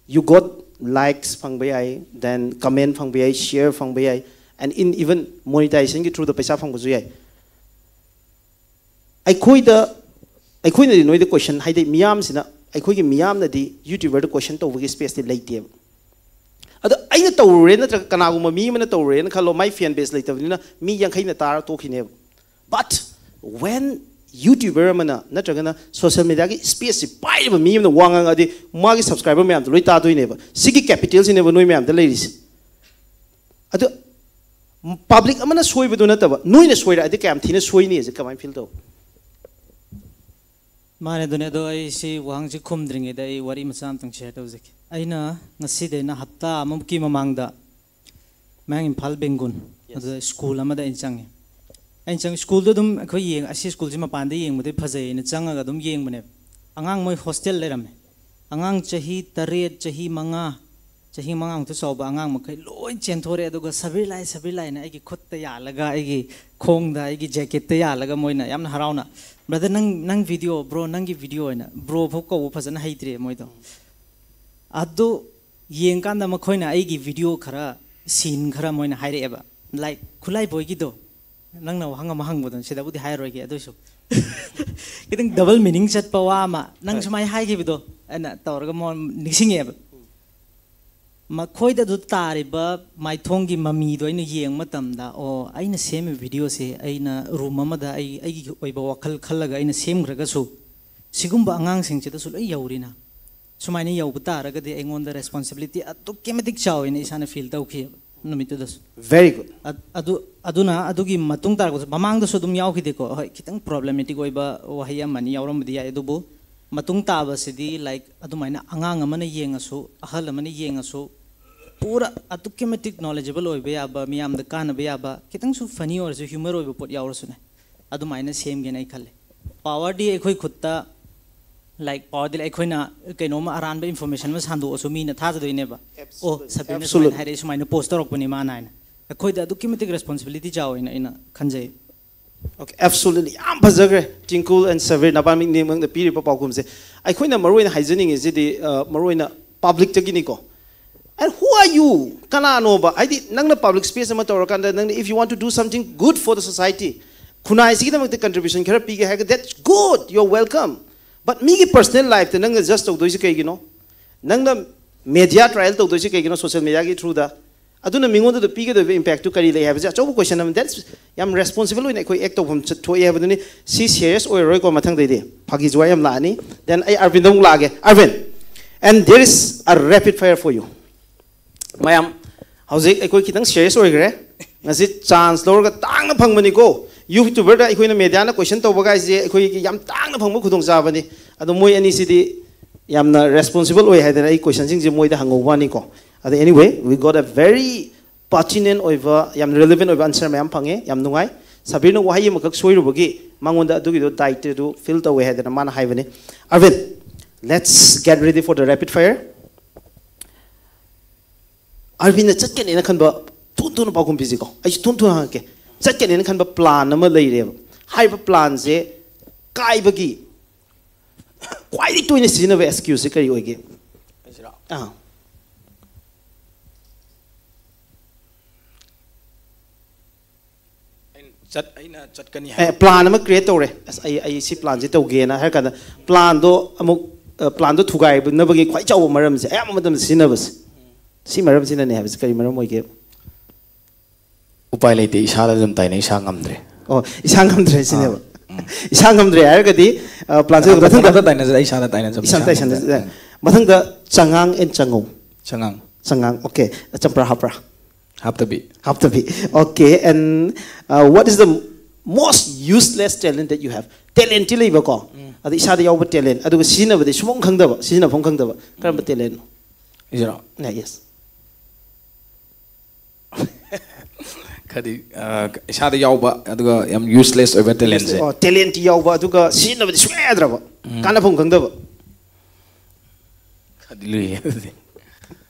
You got likes ꯐꯪꯕ ꯌꯥꯏ, then comment ꯐꯪꯕ ꯌꯥꯏ, share ꯐꯪꯕ ꯌꯥꯏ, and in even monetization ꯒꯤ through ꯗ ꯄꯩꯁꯥ ꯐꯪꯕꯁꯨ ꯌꯥꯏ. ꯑꯩꯈꯣꯏꯗ, ꯑꯩꯈꯣꯏꯅꯗꯤ ꯅꯣꯏꯗ question, ꯍꯥꯏꯗꯤ ꯃꯤꯌꯥꯝꯁꯤꯅ, ꯑꯩꯈꯣꯏꯒꯤ ꯃꯤꯌꯥꯝꯅꯗꯤ YouTuber ꯗ question ꯇꯧꯕꯒꯤ space ꯇꯤ ꯂꯩꯇꯦꯕ. ꯑꯗꯣ ꯑꯩꯅ ꯇꯧꯔꯨꯔꯦ ꯅꯠꯇ꯭ꯔꯒ ꯀꯅꯥꯒꯨꯝꯕ ꯃꯤ ꯑꯃꯅ ꯇꯧꯔꯨꯔꯦꯅ ꯈꯜꯂꯣ, my fan base ꯂꯩꯇꯕꯅꯤꯅ ꯃꯤ ꯌꯥꯡꯈꯩꯅ ꯇꯥꯔ ꯇꯣꯛꯈꯤꯅꯦꯕ. But when YouTuber ꯑꯃꯅ ꯅꯠꯇ꯭ꯔꯒꯅ social media ꯒꯤ space ꯁꯤ ꯄꯥꯏꯔꯤꯕ ꯃꯤ ꯑꯃꯅ ꯋꯥ ꯉꯥꯡꯉꯛꯑꯗꯤ ꯃꯥꯒꯤ subscriber ꯃꯌꯥꯝꯗꯣ ꯂꯣꯏ ꯇꯥꯗꯣꯏꯅꯦꯕ. ꯁꯤꯒꯤ capital ꯁꯤꯅꯦꯕ ꯅꯣꯏ ꯃꯌꯥꯝꯗ ꯂꯩꯔꯤꯁꯦ. ꯑꯗꯣ public ꯑꯃꯅ ꯁꯣꯏꯕꯗꯨ ꯅꯠꯇꯕ, ꯅꯣꯏꯅ ꯁꯣꯏꯔꯛꯑꯗꯤ ꯀꯌꯥꯝ ꯊꯤꯅ ꯁꯣꯏꯅꯤ ꯍꯥꯏꯁꯦ ꯀꯃꯥꯏꯅ feel ꯇꯧ? ꯃꯥꯅꯦ, ꯑꯗꯨꯅꯦ꯫ ꯑꯗꯣ ꯑꯩ ꯁꯤ ꯋꯥꯍꯪꯁꯤ ꯈꯨꯝꯗ꯭ꯔꯤꯉꯩꯗ ꯑꯩ ꯋꯥꯔꯤ ꯃꯆꯥ ꯑꯃꯇꯪ share ꯇꯧꯖꯒꯦ꯫ ꯑꯩꯅ ꯉꯁꯤꯗꯩꯅ ꯍꯞꯇꯥ ꯑꯃꯃꯨꯛꯀꯤ ꯃꯃꯥꯡꯗ ꯃꯌꯥꯡ ꯏꯝꯐꯥꯜ ꯕꯦꯡꯒꯨꯟ, ꯑꯗꯨꯗ ꯁ꯭ꯀꯨꯜ ꯑꯃꯗ ꯑꯩꯅ ꯆꯪꯉꯦ꯫ ꯑꯩꯅ ꯆꯪ ꯁ꯭ꯀꯨꯜꯗꯣ ꯑꯗꯨꯝ ꯑꯩꯈꯣꯏ ꯌꯦꯡ ꯑꯁꯤ ꯁ꯭ꯀꯨꯜꯁꯤ ꯃꯄꯥꯟꯗ ꯌꯦꯡꯕꯗꯤ ꯐꯖꯩ ꯍꯥꯏꯅ ꯆꯪꯉꯒ ꯑꯗꯨꯝ ꯌꯦꯡꯕꯅꯦꯕ꯫ ꯑꯉꯥꯡ ꯃꯣꯏ ꯍꯣꯁꯇꯦꯜ ꯂꯩꯔꯝꯃꯦ꯫ ꯑꯉꯥꯡ ꯆꯍꯤ ꯇꯔꯦꯠ, ꯆꯍꯤ ꯃꯉꯥ, ꯆꯍꯤ ꯃꯉꯥꯃꯨꯛꯇ ꯆꯥꯎꯕ ꯑꯉꯥꯡ ꯃꯈꯩ ꯂꯣꯏ ꯆꯦꯟꯊꯣꯔꯛꯑꯦ꯫ ꯑꯗꯨꯒ "ꯁꯕꯤꯔ ꯂꯥꯏ, ꯁꯕꯤꯔ ꯂꯥꯏꯅ" ꯑꯩꯒꯤ ꯈꯨꯠꯇ ꯌꯥꯜꯂꯒ, ꯑꯩꯒꯤ ꯈꯣꯡꯗ, ꯑꯩꯒꯤ jacket ꯇ ꯌꯥꯜꯂꯒ ꯃꯣꯏꯅ ꯌꯥꯝꯅ ꯍꯔꯥꯎꯅ, "Brother, ꯅꯪ, ꯅꯪ video, bro, ꯅꯪꯒꯤ video" ꯍꯥꯏꯅ꯫ Bro ꯐꯥꯎ ꯀꯧꯕ ꯐꯖꯅ ꯍꯩꯇ꯭ꯔꯦ ꯃꯣꯏꯗꯣ꯫ ꯑꯗꯨ ꯌꯦꯡꯀꯥꯟꯗ ꯃꯈꯣꯏꯅ ꯑꯩꯒꯤ video ꯈꯔ, scene ꯈꯔ ꯃꯣꯏꯅ ꯍꯥꯏꯔꯛꯑꯦꯕ, like ꯈꯨꯠꯂꯥꯏ ꯕꯣꯏꯒꯤꯗꯣ, ꯅꯪꯅ ꯋꯥꯍꯪ ꯑꯃ ꯍꯪꯕꯗꯣ, ꯁꯤꯗꯕꯨꯗꯤ ꯍꯥꯏꯔꯔꯣꯏꯒꯦ, ꯑꯗꯨꯏꯁꯨ ꯈꯤꯇꯪ double meaning ꯆꯠꯄ ꯋꯥ ꯑꯃ ꯅꯪ ꯁꯨꯃꯥꯏꯅ ꯍꯥꯏꯈꯤꯕꯗꯣ ꯑꯩꯅ ꯇꯧꯔꯒ ꯃꯣ-, ꯅꯤꯡꯁꯤꯡꯉꯛꯑꯦꯕ꯫ ꯃꯈꯣꯏꯗ ꯑꯗꯨ ꯇꯥꯔꯤꯕ ꯃꯥꯏꯊꯣꯡꯒꯤ ꯃꯃꯤꯗꯣ ꯑꯩꯅ ꯌꯦꯡꯕ ꯃꯇꯝꯗ, ꯑꯣ, ꯑꯩꯅ ꯁꯦꯝꯃꯤꯕ video ꯁꯦ ꯑꯩꯅ room ꯑꯃꯗ ꯑꯩ, ꯑꯩꯒꯤ ꯑꯣꯏꯕ ꯋꯥꯈꯜ ꯈꯜꯂꯒ ꯑꯩꯅ ꯁꯦꯝꯈ꯭ꯔꯒꯁꯨ, ꯁꯤꯒꯨꯝꯕ ꯑꯉꯥꯡꯁꯤꯡꯁꯤꯗꯁꯨ ꯂꯣꯏ ꯌꯧꯔꯤꯅ꯫ ꯁꯨꯃꯥꯏꯅ ꯌꯧꯕ ꯇꯥꯔꯒꯗꯤ ꯑꯩꯉꯣꯟꯗ responsibility ꯑꯗꯨꯛꯀꯤ ꯃꯇꯤꯛ ꯆꯥꯎꯋꯦꯅ ꯏꯁꯥꯅ feel ꯇꯧꯈꯤꯑꯕ ꯅꯨꯃꯤꯠꯇꯨꯗꯁꯨ꯫ Very good. ꯑꯗ-, ꯑꯗꯨ, ꯑꯗꯨꯅ ꯑꯗꯨꯒꯤ ꯃꯇꯨꯡ ꯇꯥꯔꯛꯄꯁꯨ, ꯃꯃꯥꯡꯗꯁꯨ ꯑꯗꯨꯝ ꯌꯥꯎꯈꯤꯗꯦꯀꯣ꯫ ꯍꯣꯏ, ꯈꯤꯇꯪ problematic ꯑꯣꯏꯕ ꯋꯥꯍꯩ ꯑꯃ ꯑꯅꯤ ꯌꯥꯎꯔꯝꯕꯗꯤ ꯌꯥꯏ, ꯑꯗꯨꯕꯨ ꯃꯇꯨꯡ ꯇꯥꯕꯁꯤꯗꯤ, like, ꯑꯗꯨꯃꯥꯏꯅ ꯑꯉꯥꯡ ꯑꯃꯅ ꯌꯦꯡꯉꯁꯨ, ꯑꯍꯜ ꯑꯃꯅ ꯌꯦꯡꯉꯁꯨ, ꯄꯨꯔꯥ ꯑꯗꯨꯛꯀꯤ ꯃꯇꯤꯛ knowledgeable ꯑꯣꯏꯕ ꯌꯥꯕ, ꯃꯤꯌꯥꯝꯗ ꯀꯥꯟꯅꯕ ꯌꯥꯕ, ꯈꯤꯇꯪꯁꯨ funny ꯑꯣꯏꯔꯁꯨ, humor ꯑꯣꯏꯕ ꯄꯣꯠ ꯌꯥꯎꯔꯁꯨꯅꯦ, ꯑꯗꯨꯃꯥꯏꯅ ꯁꯦꯝꯒꯦꯅ ꯑꯩ ꯈꯜꯂꯦ꯫ Power ꯗꯤ ꯑꯩꯈꯣꯏ ꯈꯨꯠꯇ ꯂꯥꯏꯛ ꯄꯥꯎꯗꯤ ꯑꯩꯈꯣꯏꯅ ꯀꯩꯅꯣꯝꯃ ꯑꯔꯥꯟꯕ ꯏꯟꯐꯣꯔꯃꯦꯁꯟ ꯑꯃ ꯁꯟꯗꯣꯛꯑꯁꯨ ꯃꯤꯅ ꯊꯥꯖꯗꯣꯏꯅꯦꯕ꯫ ꯑꯣ, ꯁꯕꯤꯔꯅ ꯁꯨꯃꯥꯏꯅ ꯍꯥꯏꯔꯛꯑꯦ, ꯁꯨꯃꯥꯏꯅ ꯄꯣꯁ ꯇꯧꯔꯛꯄꯅꯤ ꯃꯥꯅ ꯍꯥꯏꯅ꯫ ꯑꯩꯈꯣꯏꯗ ꯑꯗꯨꯛꯀꯤ ꯃꯇꯤꯛ ꯔꯦꯁꯄꯣꯟꯁꯤꯕꯤꯂꯤꯇꯤ ꯆꯥꯎꯋꯦꯅ ꯑꯩꯅ ꯈꯟꯖꯩ꯫ Okay, absolutely. ꯌꯥꯝ ꯐꯖꯈ꯭ꯔꯦ, ꯇꯤꯡꯀꯨꯜ and ꯁꯕꯤꯔ ꯅꯕꯥꯅꯤꯃꯛꯅ ꯄꯤꯔꯤꯕ ꯄꯥꯎꯈꯨꯝꯁꯦ꯫ ꯑꯩꯈꯣꯏꯅ ꯃꯔꯨꯑꯣꯏꯅ ꯍꯥꯏꯖꯅꯤꯡꯉꯤꯁꯤꯗꯤ, ꯑ, ꯃꯔꯨꯑꯣꯏꯅ ꯄꯕ꯭ꯂꯤꯛꯇꯒꯤꯅꯤꯀꯣ꯫ And who are you? ꯀꯅꯥꯅꯣꯕ? ꯍꯥꯏꯗꯤ, ꯅꯪꯅ ꯄꯕ꯭ꯂꯤꯛ ꯁ꯭ꯄꯦꯁ ꯑꯃ ꯇꯧꯔꯀꯥꯟꯗ, ꯅꯪꯅ, if you want to do something good for the society, ꯈꯨꯟꯅꯥꯏꯁꯤꯒꯤꯗꯃꯛꯇ ꯀꯟꯇ꯭ꯔꯤꯕ꯭ꯌꯨꯁꯟ ꯈꯔ ꯄꯤꯒꯦ ꯍꯥꯏꯔꯒ, that's good, you're welcome. But ꯃꯤꯒꯤ ꯄꯔꯁꯅꯦꯜ ꯂꯥꯏꯐꯇ ꯅꯪꯅ ꯖꯁ ꯇꯧꯗꯣꯏꯁꯤ ꯀꯩꯒꯤꯅꯣ? ꯅꯪꯅ ꯃꯦꯗꯤꯌꯥ ꯇ꯭ꯔꯥꯏꯌꯦꯜ ꯇꯧꯗꯣꯏꯁꯤ ꯀꯩꯒꯤꯅꯣ, ꯁꯣꯁꯤꯌꯦꯜ ꯃꯦꯗꯤꯌꯥꯒꯤ ꯊ꯭ꯔꯨꯗ? ꯑꯗꯨꯅ ꯃꯤꯉꯣꯟꯗ ꯄꯤꯒꯗꯣꯏꯕ ꯏꯝꯄꯦꯛꯇꯨ ꯀꯔꯤ ꯂꯩ ꯍꯥꯏꯕꯁꯦ ꯑꯆꯧꯕ ꯀꯣꯏꯁꯟ ꯑꯃ꯫ That's ꯌꯥꯝ ꯔꯦꯁꯄꯣꯟꯁꯤꯕꯜ ꯑꯣꯏꯅ ꯑꯩꯈꯣꯏ ꯑꯦꯛ ꯇꯧꯐꯝ ꯆ-, ꯊꯣꯛꯑꯦ ꯍꯥꯏꯕꯗꯨꯅꯤ꯫ ꯁꯤ ꯁꯦꯔꯤꯌꯁ ꯑꯣꯏꯔꯔꯣꯏꯀꯣ, ꯃꯊꯪꯗꯩꯗꯤ ꯐꯥꯒꯤ ꯖꯨꯋꯥꯏ ꯌꯥꯝ ꯂꯥꯛꯑꯅꯤ꯫ Then ꯑꯩ ꯑꯔꯕꯤꯟꯗ ꯑꯃꯨꯛ ꯂꯥꯛꯑꯒꯦ꯫ ꯑꯔꯕꯤꯟ, and there is a rapid fire for you. ꯃꯌꯥꯝ, ꯍꯧꯖꯤꯛ ꯑꯩꯈꯣꯏ ꯈꯤꯇꯪ ꯁꯦꯔꯤꯌꯁ ꯑꯣꯏꯈ꯭ꯔꯦ꯫ ꯉꯁꯤ ꯆꯥꯟꯁ ꯂꯧꯔꯒ ꯇꯥꯡꯅ ꯐꯪꯕꯅꯤꯀꯣ꯫ ꯌꯨꯇ꯭ꯌꯨꯕꯔꯗ ꯑꯩꯈꯣꯏꯅ ꯃꯦꯗꯤꯌꯥꯅ ꯀꯣꯏꯁꯟ ꯇꯧꯕ ꯀꯥꯏꯁꯦ ꯑꯩꯈꯣꯏꯒꯤ ꯌꯥꯝ ꯇꯥꯡꯅ ꯐꯪꯕ ꯈꯨꯗꯣꯡꯆꯥꯕꯅꯤ꯫ ꯑꯗꯣ ꯃꯣꯏ ꯑꯅꯤꯁꯤꯗꯤ ꯌꯥꯝꯅ ꯔꯦꯁꯄꯣꯟꯁꯤꯕꯜ ꯑꯣꯏ ꯍꯥꯏꯗꯅ ꯑꯩ ꯀꯣꯏꯁꯟꯁꯤꯡꯁꯦ ꯃꯣꯏꯗ ꯍꯪꯍꯧꯕ ꯋꯥꯅꯤꯀꯣ꯫ ꯑꯗꯣ anyway, we got a very pertinent ꯑꯣꯏꯕ, ꯌꯥꯝ ꯔꯤꯂꯤꯚꯦꯟ ꯑꯣꯏꯕ ꯑꯟꯁꯔ ꯃꯌꯥꯝ ꯐꯪꯉꯦ꯫ ꯌꯥꯝ ꯅꯨꯡꯉꯥꯏ꯫ ꯁꯕꯤꯔꯅ ꯋꯥꯍꯩ ꯑꯃꯈꯛ ꯁꯣꯏꯔꯨꯕꯒꯤ ꯃꯉꯣꯟꯗ ꯑꯗꯨꯒꯤꯗꯣ ꯗꯥꯏꯠꯇꯨ ꯐꯤꯜ ꯇꯧꯋꯦ ꯍꯥꯏꯗꯅ ꯃꯥꯅ ꯍꯥꯏꯕꯅꯤ꯫ ꯑꯔꯕꯤꯟ, let's get ready for the rapid fire. ꯑꯔꯕꯤꯟꯅ ꯆꯠꯀꯅꯦꯅ ꯈꯟꯕ, ꯊꯨꯅ ꯊꯨꯅ ꯄꯥꯎꯈꯨꯝ ꯄꯤꯁꯤꯀꯣ꯫ ꯑꯩꯁꯨ ꯊꯨꯅ ꯊꯨꯅ ꯍꯪꯉꯛꯀꯦ꯫ ꯆꯠꯀꯅꯦꯅ ꯈꯟꯕ ꯄ꯭ꯂꯥꯟ ꯑꯃ ꯂꯩꯔꯦꯕ꯫ ꯍꯥꯏꯔꯤꯕ ꯄ꯭ꯂꯥꯟꯁꯦ ꯀꯥꯏꯕꯒꯤ ꯈ꯭ꯋꯥꯏꯗꯒꯤ ꯇꯣꯏꯅ ꯁꯤꯖꯤꯟꯅꯕ ꯑꯦꯛꯁꯀ꯭ꯌꯨꯁꯁꯦ ꯀꯔꯤ ꯑꯣꯏꯒꯦ? ꯑꯩꯁꯤꯔꯣ? ꯑꯥ꯫ ꯑꯩꯅ ꯆꯠ ꯑꯩꯅ ꯆꯠꯀꯅꯤ ꯑꯦ, ꯍꯥꯏ꯫ ꯄ꯭ꯂꯥꯟ ꯑꯃ ꯀ꯭ꯔꯤꯌꯦꯠ ꯇꯧꯔꯦ꯫ ꯑꯁ, ꯑꯩ ꯑꯩ ꯁꯤ ꯄ꯭ꯂꯥꯟꯁꯦ ꯇꯧꯒꯦꯅ ꯍꯥꯏꯔ ꯀꯥꯟꯗ, ꯄ꯭ꯂꯥꯟꯗꯣ ꯑꯃꯨꯛ, ꯑ, ꯄ꯭ꯂꯥꯟꯗꯣ ꯊꯨꯒꯥꯏꯅꯕꯒꯤ ꯈ꯭ꯋꯥꯏ ꯆꯥꯎꯕ ꯃꯔꯝꯁꯦ, ꯑꯌꯥꯝꯕ ꯃꯇꯝꯗ ꯁꯤꯖꯤꯟꯅꯕꯁꯦ, ꯁꯤ ꯃꯔꯝꯁꯤꯅꯅꯦ ꯍꯥꯏꯕꯁꯦ ꯀꯔꯤ ꯃꯔꯝ ꯑꯣꯏꯒꯦ? ꯎꯄꯥꯏ ꯂꯩꯇꯦ, ꯏꯁꯥꯗ ꯑꯗꯨꯝ ꯇꯥꯏꯅꯩ, ꯏꯁꯥ ꯉꯝꯗ꯭ꯔꯦ꯫ ꯑꯣ, ꯏꯁꯥ ꯉꯝꯗ꯭ꯔꯦ ꯁꯤꯅꯦꯕ꯫ ꯏꯁꯥ ꯉꯝꯗ꯭ꯔꯦ ꯍꯥꯏꯔꯒꯗꯤ, ꯑ, ꯄ꯭ꯂꯥꯟꯁꯦ ꯃꯊꯪꯗ, ꯀꯅꯥꯝꯇ ꯇꯥꯏꯅꯖꯗꯦ, ꯑꯩ ꯏꯁꯥꯗ ꯇꯥꯏꯅꯖꯕ, ꯏꯁꯥ ꯏꯁꯥ ꯇꯥꯏꯁꯟꯅꯖꯗꯦ꯫ ꯉꯝꯗ꯭ꯔꯦ꯫ ꯎꯝ꯫ ꯃꯊꯪꯗ ꯆꯉꯥꯡ ꯑꯦꯟ ꯆꯉꯧ꯫ ꯆꯉꯥꯡ꯫ ꯆꯉꯥꯡ, ꯑꯣꯀꯦ꯫ ꯆꯝꯄ꯭ꯔꯥ ꯍꯥꯞꯄ꯭ꯔꯥ? ꯍꯥꯞꯇꯕꯤ꯫ ꯍꯥꯞꯇꯕꯤ꯫ Okay, and, uh, what is the most useless talent that you have? ꯇꯦꯂꯦꯟꯇꯤ ꯂꯩꯕꯀꯣ, ꯑꯗ ꯏꯁꯥꯗ ꯌꯥꯎꯕ ꯇꯦꯂꯦꯟ, ꯑꯗꯨꯒ ꯁꯤꯖꯤꯟꯅꯕꯗꯤ ꯁꯨꯡꯐꯝ ꯈꯪꯗꯕ, ꯁꯤꯖꯤꯟꯅꯐꯝ ꯈꯪꯗꯕ, ꯀꯔꯝꯕ ꯇꯦꯂꯦꯟꯅꯣ? ꯑꯩꯁꯤꯔꯣ? Yeah, yes. ꯍꯥꯏꯗꯤ ꯑ, ꯏꯁꯥꯗ ꯌꯥꯎꯕ ꯑꯗꯨꯒ ꯌꯥꯝ ꯌꯨꯁꯂꯦꯁ ꯑꯣꯏꯕ ꯇꯦꯂꯦꯟꯁꯦ꯫ ꯇꯦꯂꯦꯟꯇꯤ ꯌꯥꯎꯕ ꯑꯗꯨꯒ ꯁꯤꯖꯤꯟꯅꯕꯗꯤ ꯁꯨꯡꯌꯥ ꯌꯥꯗ꯭ꯔꯕ, ꯀꯥꯟꯅꯐꯝ ꯈꯪꯗꯕ꯫ ꯈꯔꯗꯤ ꯂꯨꯏꯌꯦ ꯑꯗꯨꯗꯤ꯫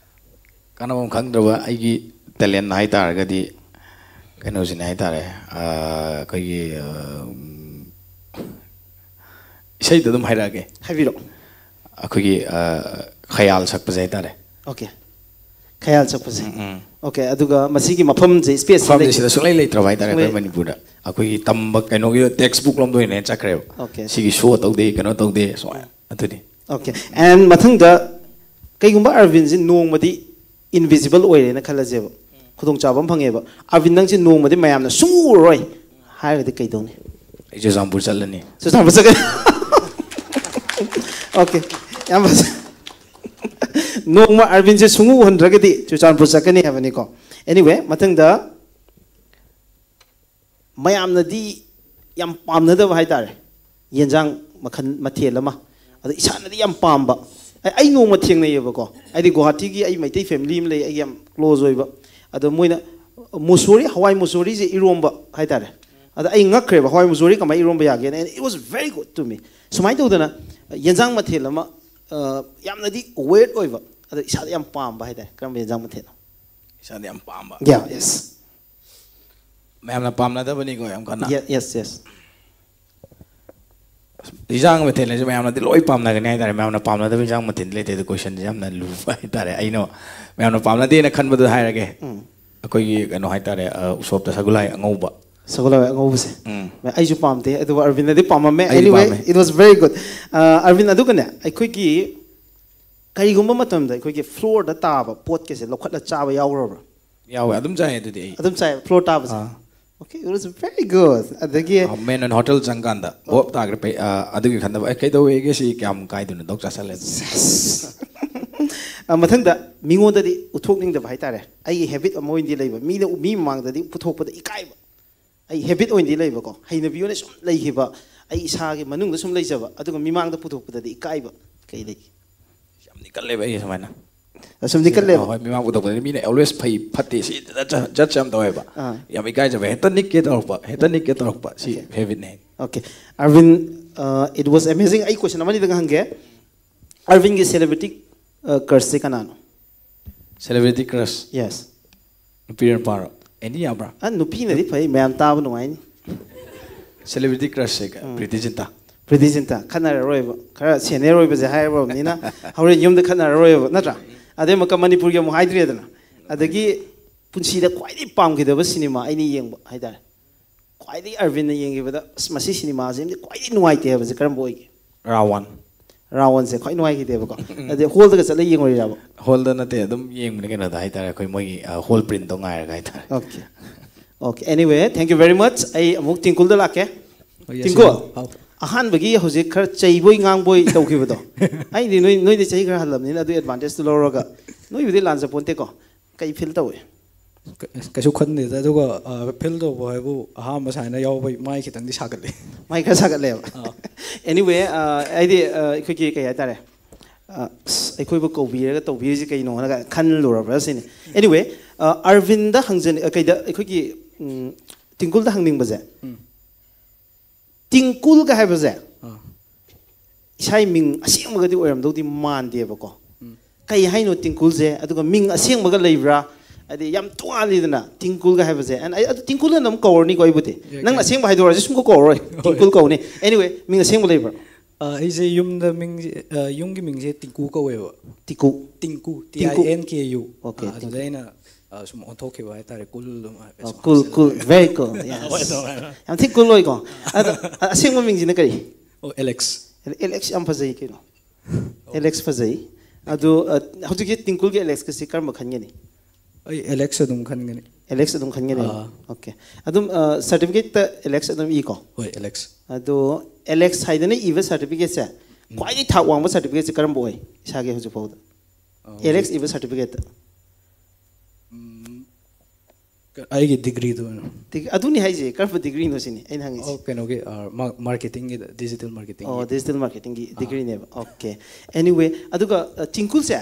ꯀꯥꯟꯅꯐꯝ ꯈꯪꯗ꯭ꯔꯕ ꯑꯩꯒꯤ ꯇꯦꯂꯦꯟ ꯍꯥꯏꯇꯥꯔꯒꯗꯤ ꯀꯩꯅꯣꯁꯤꯅꯦ ꯍꯥꯏꯇꯥꯔꯦ꯫ ꯑ, ꯑꯩꯈꯣꯏꯒꯤ ꯑ, ꯎꯝ, ꯏꯁꯩꯗ ꯑꯗꯨꯝ ꯍꯥꯏꯔꯛꯑꯒꯦ꯫ ꯍꯥꯏꯕꯤꯔꯛꯑꯣ꯫ ꯑꯩꯈꯣꯏꯒꯤ ꯑ, ꯈꯌꯥꯜ ꯁꯛꯄꯁꯦ ꯍꯥꯏꯇꯥꯔꯦ꯫ ꯑꯣꯀꯦ꯫ ꯈꯌꯥꯜ ꯁꯛꯄꯁꯦ꯫ ꯑꯣꯀꯦ, ꯑꯗꯨꯒ ꯃꯁꯤꯒꯤ ꯃꯐꯝꯁꯦ, ꯏꯁꯄꯦꯁꯁꯦ ꯃꯐꯝꯁꯦ ꯂꯩ- ꯁꯤꯗ ꯁꯨꯡꯂꯩ ꯂꯩꯇ꯭ꯔꯕ ꯍꯥꯏꯇꯥꯔꯦ ꯑꯩꯈꯣꯏ ꯁꯨꯡꯂꯩ- ꯃꯅꯤꯄꯨꯔꯗ꯫ ꯑꯩꯈꯣꯏꯒꯤ ꯇꯝꯕ ꯀꯩꯅꯣꯒꯤ ꯇꯦꯛꯁ ꯕꯨꯛ ꯂꯣꯝꯗ ꯑꯣꯏꯅ ꯆꯠꯈ꯭ꯔꯦꯕ꯫ ꯑꯣꯀꯦ꯫ ꯁꯤꯒꯤ ꯁꯣ ꯇꯧꯗꯦ, ꯀꯩꯅꯣ ꯇꯧꯗꯦ, ꯁꯨꯃꯥꯏꯅ ꯑꯗꯨꯗꯤ꯫ ꯑꯣꯀꯦ, ꯑꯦꯟ ꯃꯊꯪꯗ ꯀꯩꯒꯨꯝꯕ ꯑꯔꯕꯤꯟꯁꯤ ꯅꯣꯡꯃꯗꯤ ꯏꯟꯚꯤꯖꯤꯕꯜ ꯑꯣꯏꯔꯦꯅ ꯈꯜꯂꯁꯦꯕ, ꯈꯨꯗꯣꯡꯆꯥꯕ ꯑꯃ ꯐꯪꯉꯦꯕ, ꯑꯔꯕꯤꯟ ꯅꯪꯁꯦ ꯅꯣꯡꯃꯗꯤ ꯃꯌꯥꯝꯅ ꯁꯨꯡꯎꯔꯔꯣꯏ ꯍꯥꯏꯔꯒꯗꯤ ꯀꯩꯗꯧꯅꯤ? ꯑꯩ ꯆꯨꯔꯆꯥꯟꯄꯨꯔ ꯆꯠꯂꯅꯤ꯫ ꯆꯨꯔꯆꯥꯟꯄꯨꯔ ꯆꯠꯀꯅꯤ꯫ ꯑꯣꯀꯦ, ꯌꯥꯝ ꯐꯖꯩ꯫ ꯅꯣꯡꯃ ꯑꯔꯕꯤꯟꯁꯦ ꯁꯨꯡꯎ ꯎꯍꯟꯗ꯭ꯔꯒꯗꯤ ꯆꯨꯔꯆꯥꯟꯄꯨꯔ ꯆꯠꯀꯅꯤ ꯍꯥꯏꯕꯅꯤꯀꯣ꯫ ꯑꯦꯅꯤꯋꯦ, ꯃꯊꯪꯗ ꯃꯌꯥꯝꯅꯗꯤ ꯌꯥꯝ ꯄꯥꯝꯅꯗꯕ ꯍꯥꯏꯇꯥꯔꯦ, ꯌꯦꯟꯖꯥꯡ ꯃꯈꯜ ꯃꯊꯦꯜ ꯑꯃ, ꯑꯗꯣ ꯏꯁꯥꯅꯗꯤ ꯌꯥꯝ ꯄꯥꯝꯕ꯫ ꯑꯩ ꯑꯩ ꯅꯣꯡꯃ ꯊꯦꯡꯅꯩꯌꯦꯕꯀꯣ, ꯍꯥꯏꯗꯤ ꯒꯨꯋꯥꯍꯥꯇꯤꯒꯤ ꯑꯩ ꯃꯩꯇꯩ ꯐꯦꯃꯤꯂꯤ ꯑꯃ ꯂꯩ, ꯑꯩꯒꯤ ꯌꯥꯝ ꯀ꯭ꯂꯣꯖ ꯑꯣꯏꯕ꯫ ꯑꯗꯣ ꯃꯣꯏꯅ ꯃꯨꯁꯣꯔꯤ, ꯍꯋꯥꯏ ꯃꯨꯁꯣꯔꯤꯁꯦ ꯏꯔꯣꯝꯕ ꯍꯥꯏꯇꯥꯔꯦ꯫ ꯑꯗ ꯑꯩ ꯉꯛꯈ꯭ꯔꯦꯕ, ꯍꯋꯥꯏ ꯃꯨꯁꯣꯔꯤ ꯀꯃꯥꯏꯅ ꯏꯔꯣꯝꯕ ꯌꯥꯒꯦꯅ, and it was very good to me꯫ ꯁꯨꯃꯥꯏꯅ ꯇꯧꯗꯅ ꯌꯦꯟꯖꯥꯡ ꯃꯊꯦꯜ ꯑꯃ, ꯑ, ꯌꯥꯝꯅꯗꯤ ꯋꯦꯔꯗ ꯑꯣꯏꯕ, ꯑꯗꯣ ꯏꯁꯥꯗ ꯌꯥꯝ ꯄꯥꯝꯕ ꯍꯥꯏꯇꯥꯔꯦ꯫ ꯀꯔꯝꯕ ꯌꯦꯟꯖꯥꯡ ꯃꯊꯦꯜꯅꯣ? ꯏꯁꯥꯗ ꯌꯥꯝ ꯄꯥꯝꯕ꯫ Yeah, yes. ꯃꯌꯥꯝꯅ ꯄꯥꯝꯅꯗꯕꯅꯤꯀꯣ ꯌꯥꯝ ꯀꯟꯅ꯫ Ye- yes, yes. ꯏꯟꯖꯥꯡ ꯃꯊꯦꯜ ꯍꯥꯏꯁꯦ ꯃꯌꯥꯝꯅꯗꯤ ꯂꯣꯏ ꯄꯥꯝꯅꯒꯅꯤ ꯍꯥꯏꯇꯥꯔꯦ꯫ ꯃꯌꯥꯝꯅ ꯄꯥꯝꯅꯗꯕ ꯏꯟꯖꯥꯡ ꯃꯊꯦꯜꯗꯤ ꯂꯩꯇꯦ꯫ ꯑꯗꯨ ꯀꯣꯏꯁꯟꯁꯦ ꯌꯥꯝꯅ ꯂꯨꯕ ꯍꯥꯏꯇꯥꯔꯦ꯫ ꯑꯩꯅ ꯃꯌꯥꯝꯅ ꯄꯥꯝꯅꯗꯦꯅ ꯈꯟꯕꯗꯨ ꯍꯥꯏꯔꯒꯦ꯫ ꯑꯩꯈꯣꯏꯒꯤ ꯀꯩꯅꯣ ꯍꯥꯏꯇꯥꯔꯦ, ꯑ, ꯎꯁꯣꯞꯇ ꯁꯒꯣꯜꯍꯋꯥꯏ ꯑꯉꯧꯕ꯫ ꯁꯒꯣꯜꯍꯋꯥꯏ ꯑꯉꯧꯕꯁꯦ꯫ ꯎꯝ꯫ ꯑꯩꯁꯨ ꯄꯥꯝꯗꯦ, ꯑꯗꯨꯕꯨ ꯑꯔꯕꯤꯟꯗꯗꯤ ꯄꯥꯝꯃꯝꯃꯦ꯫ ꯑꯩꯗꯤ Anyway, ꯄꯥꯝꯃꯦ꯫ It was very good. ꯑ, ꯑꯔꯕꯤꯟ, ꯑꯗꯨꯒꯅꯦ, ꯑꯩꯈꯣꯏꯒꯤ ꯀꯔꯤꯒꯨꯝꯕ ꯃꯇꯝꯗ ꯑꯩꯈꯣꯏꯒꯤ ꯐ꯭ꯂꯣꯔꯗ ꯇꯥꯕ ꯄꯣꯠꯀꯁꯦ ꯂꯧꯈꯠꯂ ꯆꯥꯕ ꯌꯥꯎꯈ꯭ꯔꯕ꯭ꯔꯥ? ꯌꯥꯎꯋꯦ, ꯑꯗꯨꯝ ꯆꯥꯏ ꯑꯗꯨꯗꯤ ꯑꯩ꯫ ꯑꯗꯨꯝ ꯆꯥꯏ, ꯐ꯭ꯂꯣꯔ ꯇꯥꯕꯁꯦ꯫ ꯑꯥ꯫ Okay, it was very good. ꯑꯗꯒꯤ ꯑ, ꯃꯦꯟ ꯑꯣꯏꯅ ꯍꯣꯇꯦꯜ ꯆꯪꯀꯥꯟꯗ ꯚꯣꯞ ꯇꯥꯈ꯭ꯔꯦ꯫ ꯄꯩ-, ꯑ, ꯑꯗꯨꯒꯤ ꯈꯟꯗꯕ, "ꯑꯦ, ꯀꯩꯗꯧꯋꯦꯒꯦ ꯁꯤ ꯀꯌꯥꯝ ꯀꯥꯏꯗꯣꯏꯅꯣ?" ꯗꯣꯛ ꯆꯥꯁꯜꯂꯦ꯫ ꯑ, ꯃꯊꯪꯗ ꯃꯤꯉꯣꯟꯗꯗꯤ ꯎꯠꯊꯣꯛꯅꯤꯡꯗꯕ ꯍꯥꯏꯇꯥꯔꯦ, ꯑꯩꯒꯤ ꯍꯦꯕꯤꯠ ꯑꯃ ꯑꯣꯏꯅꯗꯤ ꯂꯩꯕ, ꯃꯤꯅ, ꯃꯤ ꯃꯃꯥꯡꯗꯗꯤ ꯄꯨꯊꯣꯛꯄꯗ ꯏꯀꯥꯏꯕ꯫ ꯑꯩ ꯍꯦꯕꯤꯠ ꯑꯣꯏꯅꯗꯤ ꯂꯩꯕꯀꯣ, ꯍꯩꯅꯕꯤ ꯑꯣꯏꯅ ꯁꯨꯝ ꯂꯩꯈꯤꯕ, ꯑꯩ ꯏꯁꯥꯒꯤ ꯃꯅꯨꯡꯗ ꯁꯨꯝ ꯂꯩꯖꯕ, ꯑꯗꯨꯒ ꯃꯤꯃꯥꯡꯗ ꯄꯨꯊꯣꯛꯄꯗꯗꯤ ꯏꯀꯥꯏꯕ꯫ ꯀꯩ ꯂꯩ? ꯌꯥꯝꯗꯤ ꯀꯜꯂꯦꯕ ꯑꯩ ꯁꯨꯃꯥꯏꯅ꯫ ꯑꯁꯨꯝꯗꯤ ꯀꯜꯂꯦꯕ꯫ ꯍꯣꯏ, ꯃꯤꯃꯥꯡ ꯎꯊꯣꯛꯄꯗꯗꯤ ꯃꯤꯅ always ꯐꯩ ꯐꯠꯇꯦ ꯁꯤ ꯖꯠꯁ ꯌꯥꯝ ꯇꯧꯋꯦꯕ꯫ ꯑꯥ꯫ ꯌꯥꯝ ꯏꯀꯥꯏꯖꯕ, ꯍꯦꯛꯇ ꯅꯤꯛꯀꯦ ꯇꯧꯔꯛꯄ, ꯍꯦꯛꯇ ꯅꯤꯛꯀꯦ ꯇꯧꯔꯛꯄ, ꯁꯤ habitꯅꯦ꯫ Okay, Arvind, uh, it was amazing. ꯑꯩ question ꯑꯃꯅꯤꯗꯪ ꯍꯪꯒꯦ꯫ Arvindꯒꯤ celebrity, uh, crushꯁꯦ ꯀꯅꯥꯅꯣ? Celebrity crush Yes. ꯅꯨꯄꯤꯔ ꯅꯨꯄꯥꯔꯣ? Any ꯌꯥꯕ꯭ꯔꯥ? ꯑ, ꯅꯨꯄꯤꯅꯗꯤ ꯐꯩ, ꯃꯌꯥꯝ ꯇꯥꯕ ꯅꯨꯡꯉꯥꯏꯅꯤ꯫ Celebrity crushꯁꯦ ꯄ꯭ꯔꯤꯇꯤ ꯖꯤꯟꯇꯥ꯫ ꯄ꯭ꯔꯤꯇꯤ ꯖꯤꯟꯇꯥ ꯈꯠꯅꯔꯔꯣꯏꯕ, ꯈꯔ senior ꯑꯣꯏꯕꯁꯦ ꯍꯥꯏꯔꯕꯅꯤꯅ ꯍꯣꯔꯦꯟ ꯌꯨꯝꯗ ꯈꯠꯅꯔꯔꯣꯏꯕ, ꯅꯠꯇ꯭ꯔꯥ? ꯑꯗꯩ ꯑꯃꯨꯛꯀ ꯃꯅꯤꯄꯨꯔꯒꯤ ꯑꯃꯨꯛ ꯍꯥꯏꯗ꯭ꯔꯦꯗꯅ꯫ ꯑꯗꯒꯤ ꯄꯨꯟꯁꯤꯗ ꯈ꯭ꯋꯥꯏꯗꯒꯤ ꯄꯥꯝꯈꯤꯗꯕ ꯁꯤꯅꯦꯃꯥ ꯑꯩꯅ ꯌꯦꯡꯕ ꯍꯥꯏꯇꯥꯔꯦ, ꯈ꯭ꯋꯥꯏꯗꯒꯤ ꯑꯔꯕꯤꯟꯅ ꯌꯦꯡꯈꯤꯕꯗ "ꯑꯁ, ꯃꯁꯤ ꯁꯤꯅꯦꯃꯥꯁꯤꯃꯗꯤ ꯈ꯭ꯋꯥꯏꯗꯒꯤ ꯅꯨꯡꯉꯥꯏꯇꯦ" ꯍꯥꯏꯕꯁꯦ ꯀꯔꯝꯕ ꯑꯣꯏꯒꯦ? ꯔꯥꯋꯟ꯫ ꯔꯥꯋꯟꯁꯦ ꯈ꯭ꯋꯥꯏ ꯅꯨꯡꯉꯥꯏꯈꯤꯗꯦꯕꯀꯣ꯫ ꯑꯗꯩ ꯍꯣꯜꯗꯒ ꯆꯠꯂ ꯌꯦꯡꯉꯨꯔꯤꯔꯕ? ꯍꯣꯜꯗ ꯅꯠꯇꯦ, ꯑꯗꯨꯝ ꯌꯦꯡꯕꯅꯦ ꯀꯩꯅꯣꯗ ꯍꯥꯏꯇꯥꯔꯦ, ꯑꯩꯈꯣꯏ ꯃꯣꯏꯒꯤ ꯍꯣꯜ ꯄ꯭ꯔꯤꯟꯗꯣ ꯉꯥꯏꯔꯒ ꯍꯥꯏꯇꯥꯔꯦ꯫ Okay, okay, anyway, thank you very much. ꯑꯩ ꯑꯃꯨꯛ ꯇꯤꯡꯀꯨꯜꯗ ꯂꯥꯛꯀꯦ꯫ ꯍꯣꯏ, ꯇꯤꯡꯀꯨꯜ, ꯍꯥꯎ꯫ ꯑꯍꯥꯟꯕꯒꯤ ꯍꯧꯖꯤꯛ ꯈꯔ ꯆꯩꯕꯣꯏ ꯉꯥꯡꯕꯣꯏ ꯇꯧꯈꯤꯕꯗꯣ, ꯑꯩꯗꯤ ꯅꯣꯏ, ꯅꯣꯏꯗꯤ ꯆꯍꯤ ꯈꯔ ꯍꯜꯂꯕꯅꯤꯅ ꯑꯗꯨ advantageꯇꯨ ꯂꯧꯔꯒ, ꯅꯣꯏꯕꯨꯗꯤ ꯂꯥꯟꯖꯄꯣꯟꯇꯦꯀꯣ꯫ ꯀꯩ feel ꯇꯧꯏ? ꯀ- ꯀꯩꯁꯨ ꯈꯟꯗꯦꯗ꯫ ꯑꯗꯨꯒ ꯐꯤꯜ ꯇꯧꯕ ꯍꯥꯏꯕꯨ ꯑꯍꯥꯟꯕ ꯁꯨꯃꯥꯏꯅ ꯌꯥꯎꯕꯩ ꯃꯥꯏ ꯈꯤꯇꯪꯗꯤ ꯁꯥꯒꯠꯂꯦ꯫ ꯃꯥꯏ ꯈꯔ ꯁꯥꯒꯠꯂꯦꯕ꯫ ꯑꯥ꯫ Anyway, ꯑ, ꯑꯩꯗꯤ, ꯑ, ꯑꯩꯈꯣꯏꯒꯤ ꯀꯩ ꯍꯥꯏꯇꯥꯔꯦ, ꯑ, ꯑꯁ, ꯑꯩꯈꯣꯏꯕꯨ ꯀꯧꯕꯤꯔꯒ ꯇꯧꯕꯤꯔꯤꯁꯦ ꯀꯩꯅꯣꯅ ꯈꯜꯂꯨꯔꯕ꯭ꯔꯥ ꯁꯤꯅꯤ꯫ Anyway, ꯑ, ꯑꯔꯕꯤꯟꯗ ꯍꯪꯖꯅꯤ, ꯑ, ꯀꯩꯗ ꯑꯩꯈꯣꯏꯒꯤ, ꯎꯝ, ꯇꯤꯡꯀꯨꯜꯗ ꯍꯪꯅꯤꯡꯕꯁꯦ, ꯇꯤꯡꯀꯨꯜꯒ ꯍꯥꯏꯕꯁꯦ ꯑꯥ꯫ ꯏꯁꯥꯒꯤ ꯃꯤꯡ ꯑꯁꯦꯡꯕꯒꯗꯤ ꯑꯣꯏꯔꯝꯗꯧꯗꯤ ꯃꯥꯟꯗꯦꯕꯀꯣ꯫ ꯀꯩ ꯍꯥꯏꯅꯣ ꯇꯤꯡꯀꯨꯜꯁꯦ? ꯑꯗꯨꯒ ꯃꯤꯡ ꯑꯁꯦꯡꯕꯒ ꯂꯩꯕ꯭ꯔꯥ? ꯍꯥꯏꯗꯤ ꯌꯥꯝ ꯇꯣꯉꯥꯜꯂꯤꯗꯅ ꯇꯤꯡꯀꯨꯜꯒ ꯍꯥꯏꯕꯁꯦ꯫ And ꯑꯩ ꯑꯗꯨ ꯇꯤꯡꯀꯨꯜ ꯑꯅ ꯑꯗꯨꯝ ꯀꯧꯔꯅꯤꯀꯣ ꯑꯩꯕꯨꯗꯤ꯫ ꯌꯥꯏ, ꯅꯪꯅ ꯌꯥꯏ꯫ ꯑꯁꯦꯡꯕ ꯍꯥꯏꯗꯣꯔꯛꯑꯁꯨ ꯁꯨꯝ ꯀꯧꯔꯔꯣꯏ꯫ ꯇꯤꯡꯀꯨꯜ ꯀꯧꯅꯤ꯫ Anyway, ꯃꯤꯡ ꯑꯁꯦꯡꯕ ꯂꯩꯕ꯭ꯔꯥ? ꯑꯥ, ꯑꯩꯁꯦ ꯌꯨꯝꯗ ꯃꯤꯡꯁꯦ, ꯑꯥ, ꯌꯨꯝꯒꯤ ꯃꯤꯡꯁꯦ ꯇꯤꯡꯀꯨ ꯀꯧꯋꯦꯕ꯫ ꯇꯤꯀꯨ꯫ ꯇꯤꯡꯀꯨ, ꯇꯤꯡꯀꯨ꯫ T I N K U꯫ Okay, ꯑꯥ, ꯑꯗꯨꯗ ꯇꯤꯡꯀꯨ꯫ ꯑꯩꯅ, ꯑꯥ, ꯁꯨꯝ ꯑꯣꯟꯊꯣꯛꯈꯤꯕ ꯍꯥꯏꯇꯥꯔꯦ, ꯀꯨꯜ ꯑꯗꯨꯝ ꯍꯥꯏꯐꯦꯠ ꯑꯣ, ꯁꯨꯝ cool, cool, ꯍꯥꯞꯆꯤꯜꯂꯦ꯫ very cool, yes꯫ ꯍꯣꯏ, ꯑꯗꯨꯃꯥꯏꯅ꯫ ꯌꯥꯝ ꯊꯤ cool ꯑꯣꯏꯀꯣ꯫ ꯑꯗꯣ, ꯑ, ꯑꯁꯦꯡꯕ ꯃꯤꯡꯁꯤꯅ ꯀꯔꯤ? ꯑꯣ, ꯑꯦꯂꯦꯛꯁ꯫ ꯑꯦꯂꯦꯛꯁ ꯌꯥꯝ ꯐꯖꯩ ꯀꯩꯅꯣ꯫ ꯑꯦꯂꯦꯛꯁ ꯐꯖꯩ꯫ ꯑꯗꯣ, ꯑ, ꯍꯧꯖꯤꯛꯀꯤ ꯇꯤꯡꯀꯨꯜꯒꯤ ꯑꯦꯂꯦꯛꯁꯀꯁꯤ ꯀꯔꯝꯕ ꯈꯟꯒꯅꯤ? ꯑꯩ ꯑꯦꯂꯦꯛꯁ ꯑꯗꯨꯝ ꯈꯟꯒꯅꯤ꯫ ꯑꯦꯂꯦꯛꯁ ꯑꯗꯨꯝ ꯈꯟꯒꯅꯤ꯫ ꯑꯥ꯫ Okay꯫ ꯑꯗꯨꯝ, ꯑ, certificateꯇ ꯑꯦꯂꯦꯛꯁ ꯑꯗꯨꯝ ꯏꯀꯣ꯫ ꯍꯣꯏ, ꯑꯦꯂꯦꯛꯁ꯫ ꯑꯗꯣ ꯑꯦꯂꯦꯛꯁ ꯍꯥꯏꯗꯅ ꯏꯕ certificateꯁꯦ ꯈ꯭ꯋꯥꯏꯗꯒꯤ ꯊꯥꯛ ꯋꯥꯡꯕ certificateꯁꯦ ꯀꯔꯝꯕ ꯑꯣꯏ ꯏꯁꯥꯒꯤ ꯍꯧꯖꯤꯛ ꯐꯥꯎꯗ? ꯑꯥ, ꯑꯦꯂꯦꯛꯁ ꯍꯧꯖꯤꯛ ꯏꯕ certificateꯇ꯫ ꯎꯝ, ꯀ- ꯑꯩꯒꯤ ꯗꯤꯒ꯭ꯔꯤꯗꯣ ꯑꯣꯏꯅ꯫ ꯗꯤꯒ꯭ꯔꯤ-, ꯑꯗꯨꯅꯤ ꯍꯥꯏꯁꯦ, ꯀꯔꯝꯕ ꯗꯤꯒ꯭ꯔꯤꯅꯣ ꯁꯤꯅꯤ ꯑꯩꯅ ꯍꯪꯉꯤꯁꯦ꯫ ꯑꯣ, ꯀꯩꯅꯣꯒꯤ, ꯑꯥ, ꯃꯥ-, marketingꯒꯤꯗ, digital marketingꯒꯤ꯫ ꯑꯣ, digital marketingꯒꯤ ꯗꯤꯒ꯭ꯔꯤꯅꯦꯕ꯫ Okay꯫ Anyway, ꯑꯗꯨꯒ, ꯑ, ꯇꯤꯡꯀꯨꯜꯁꯦ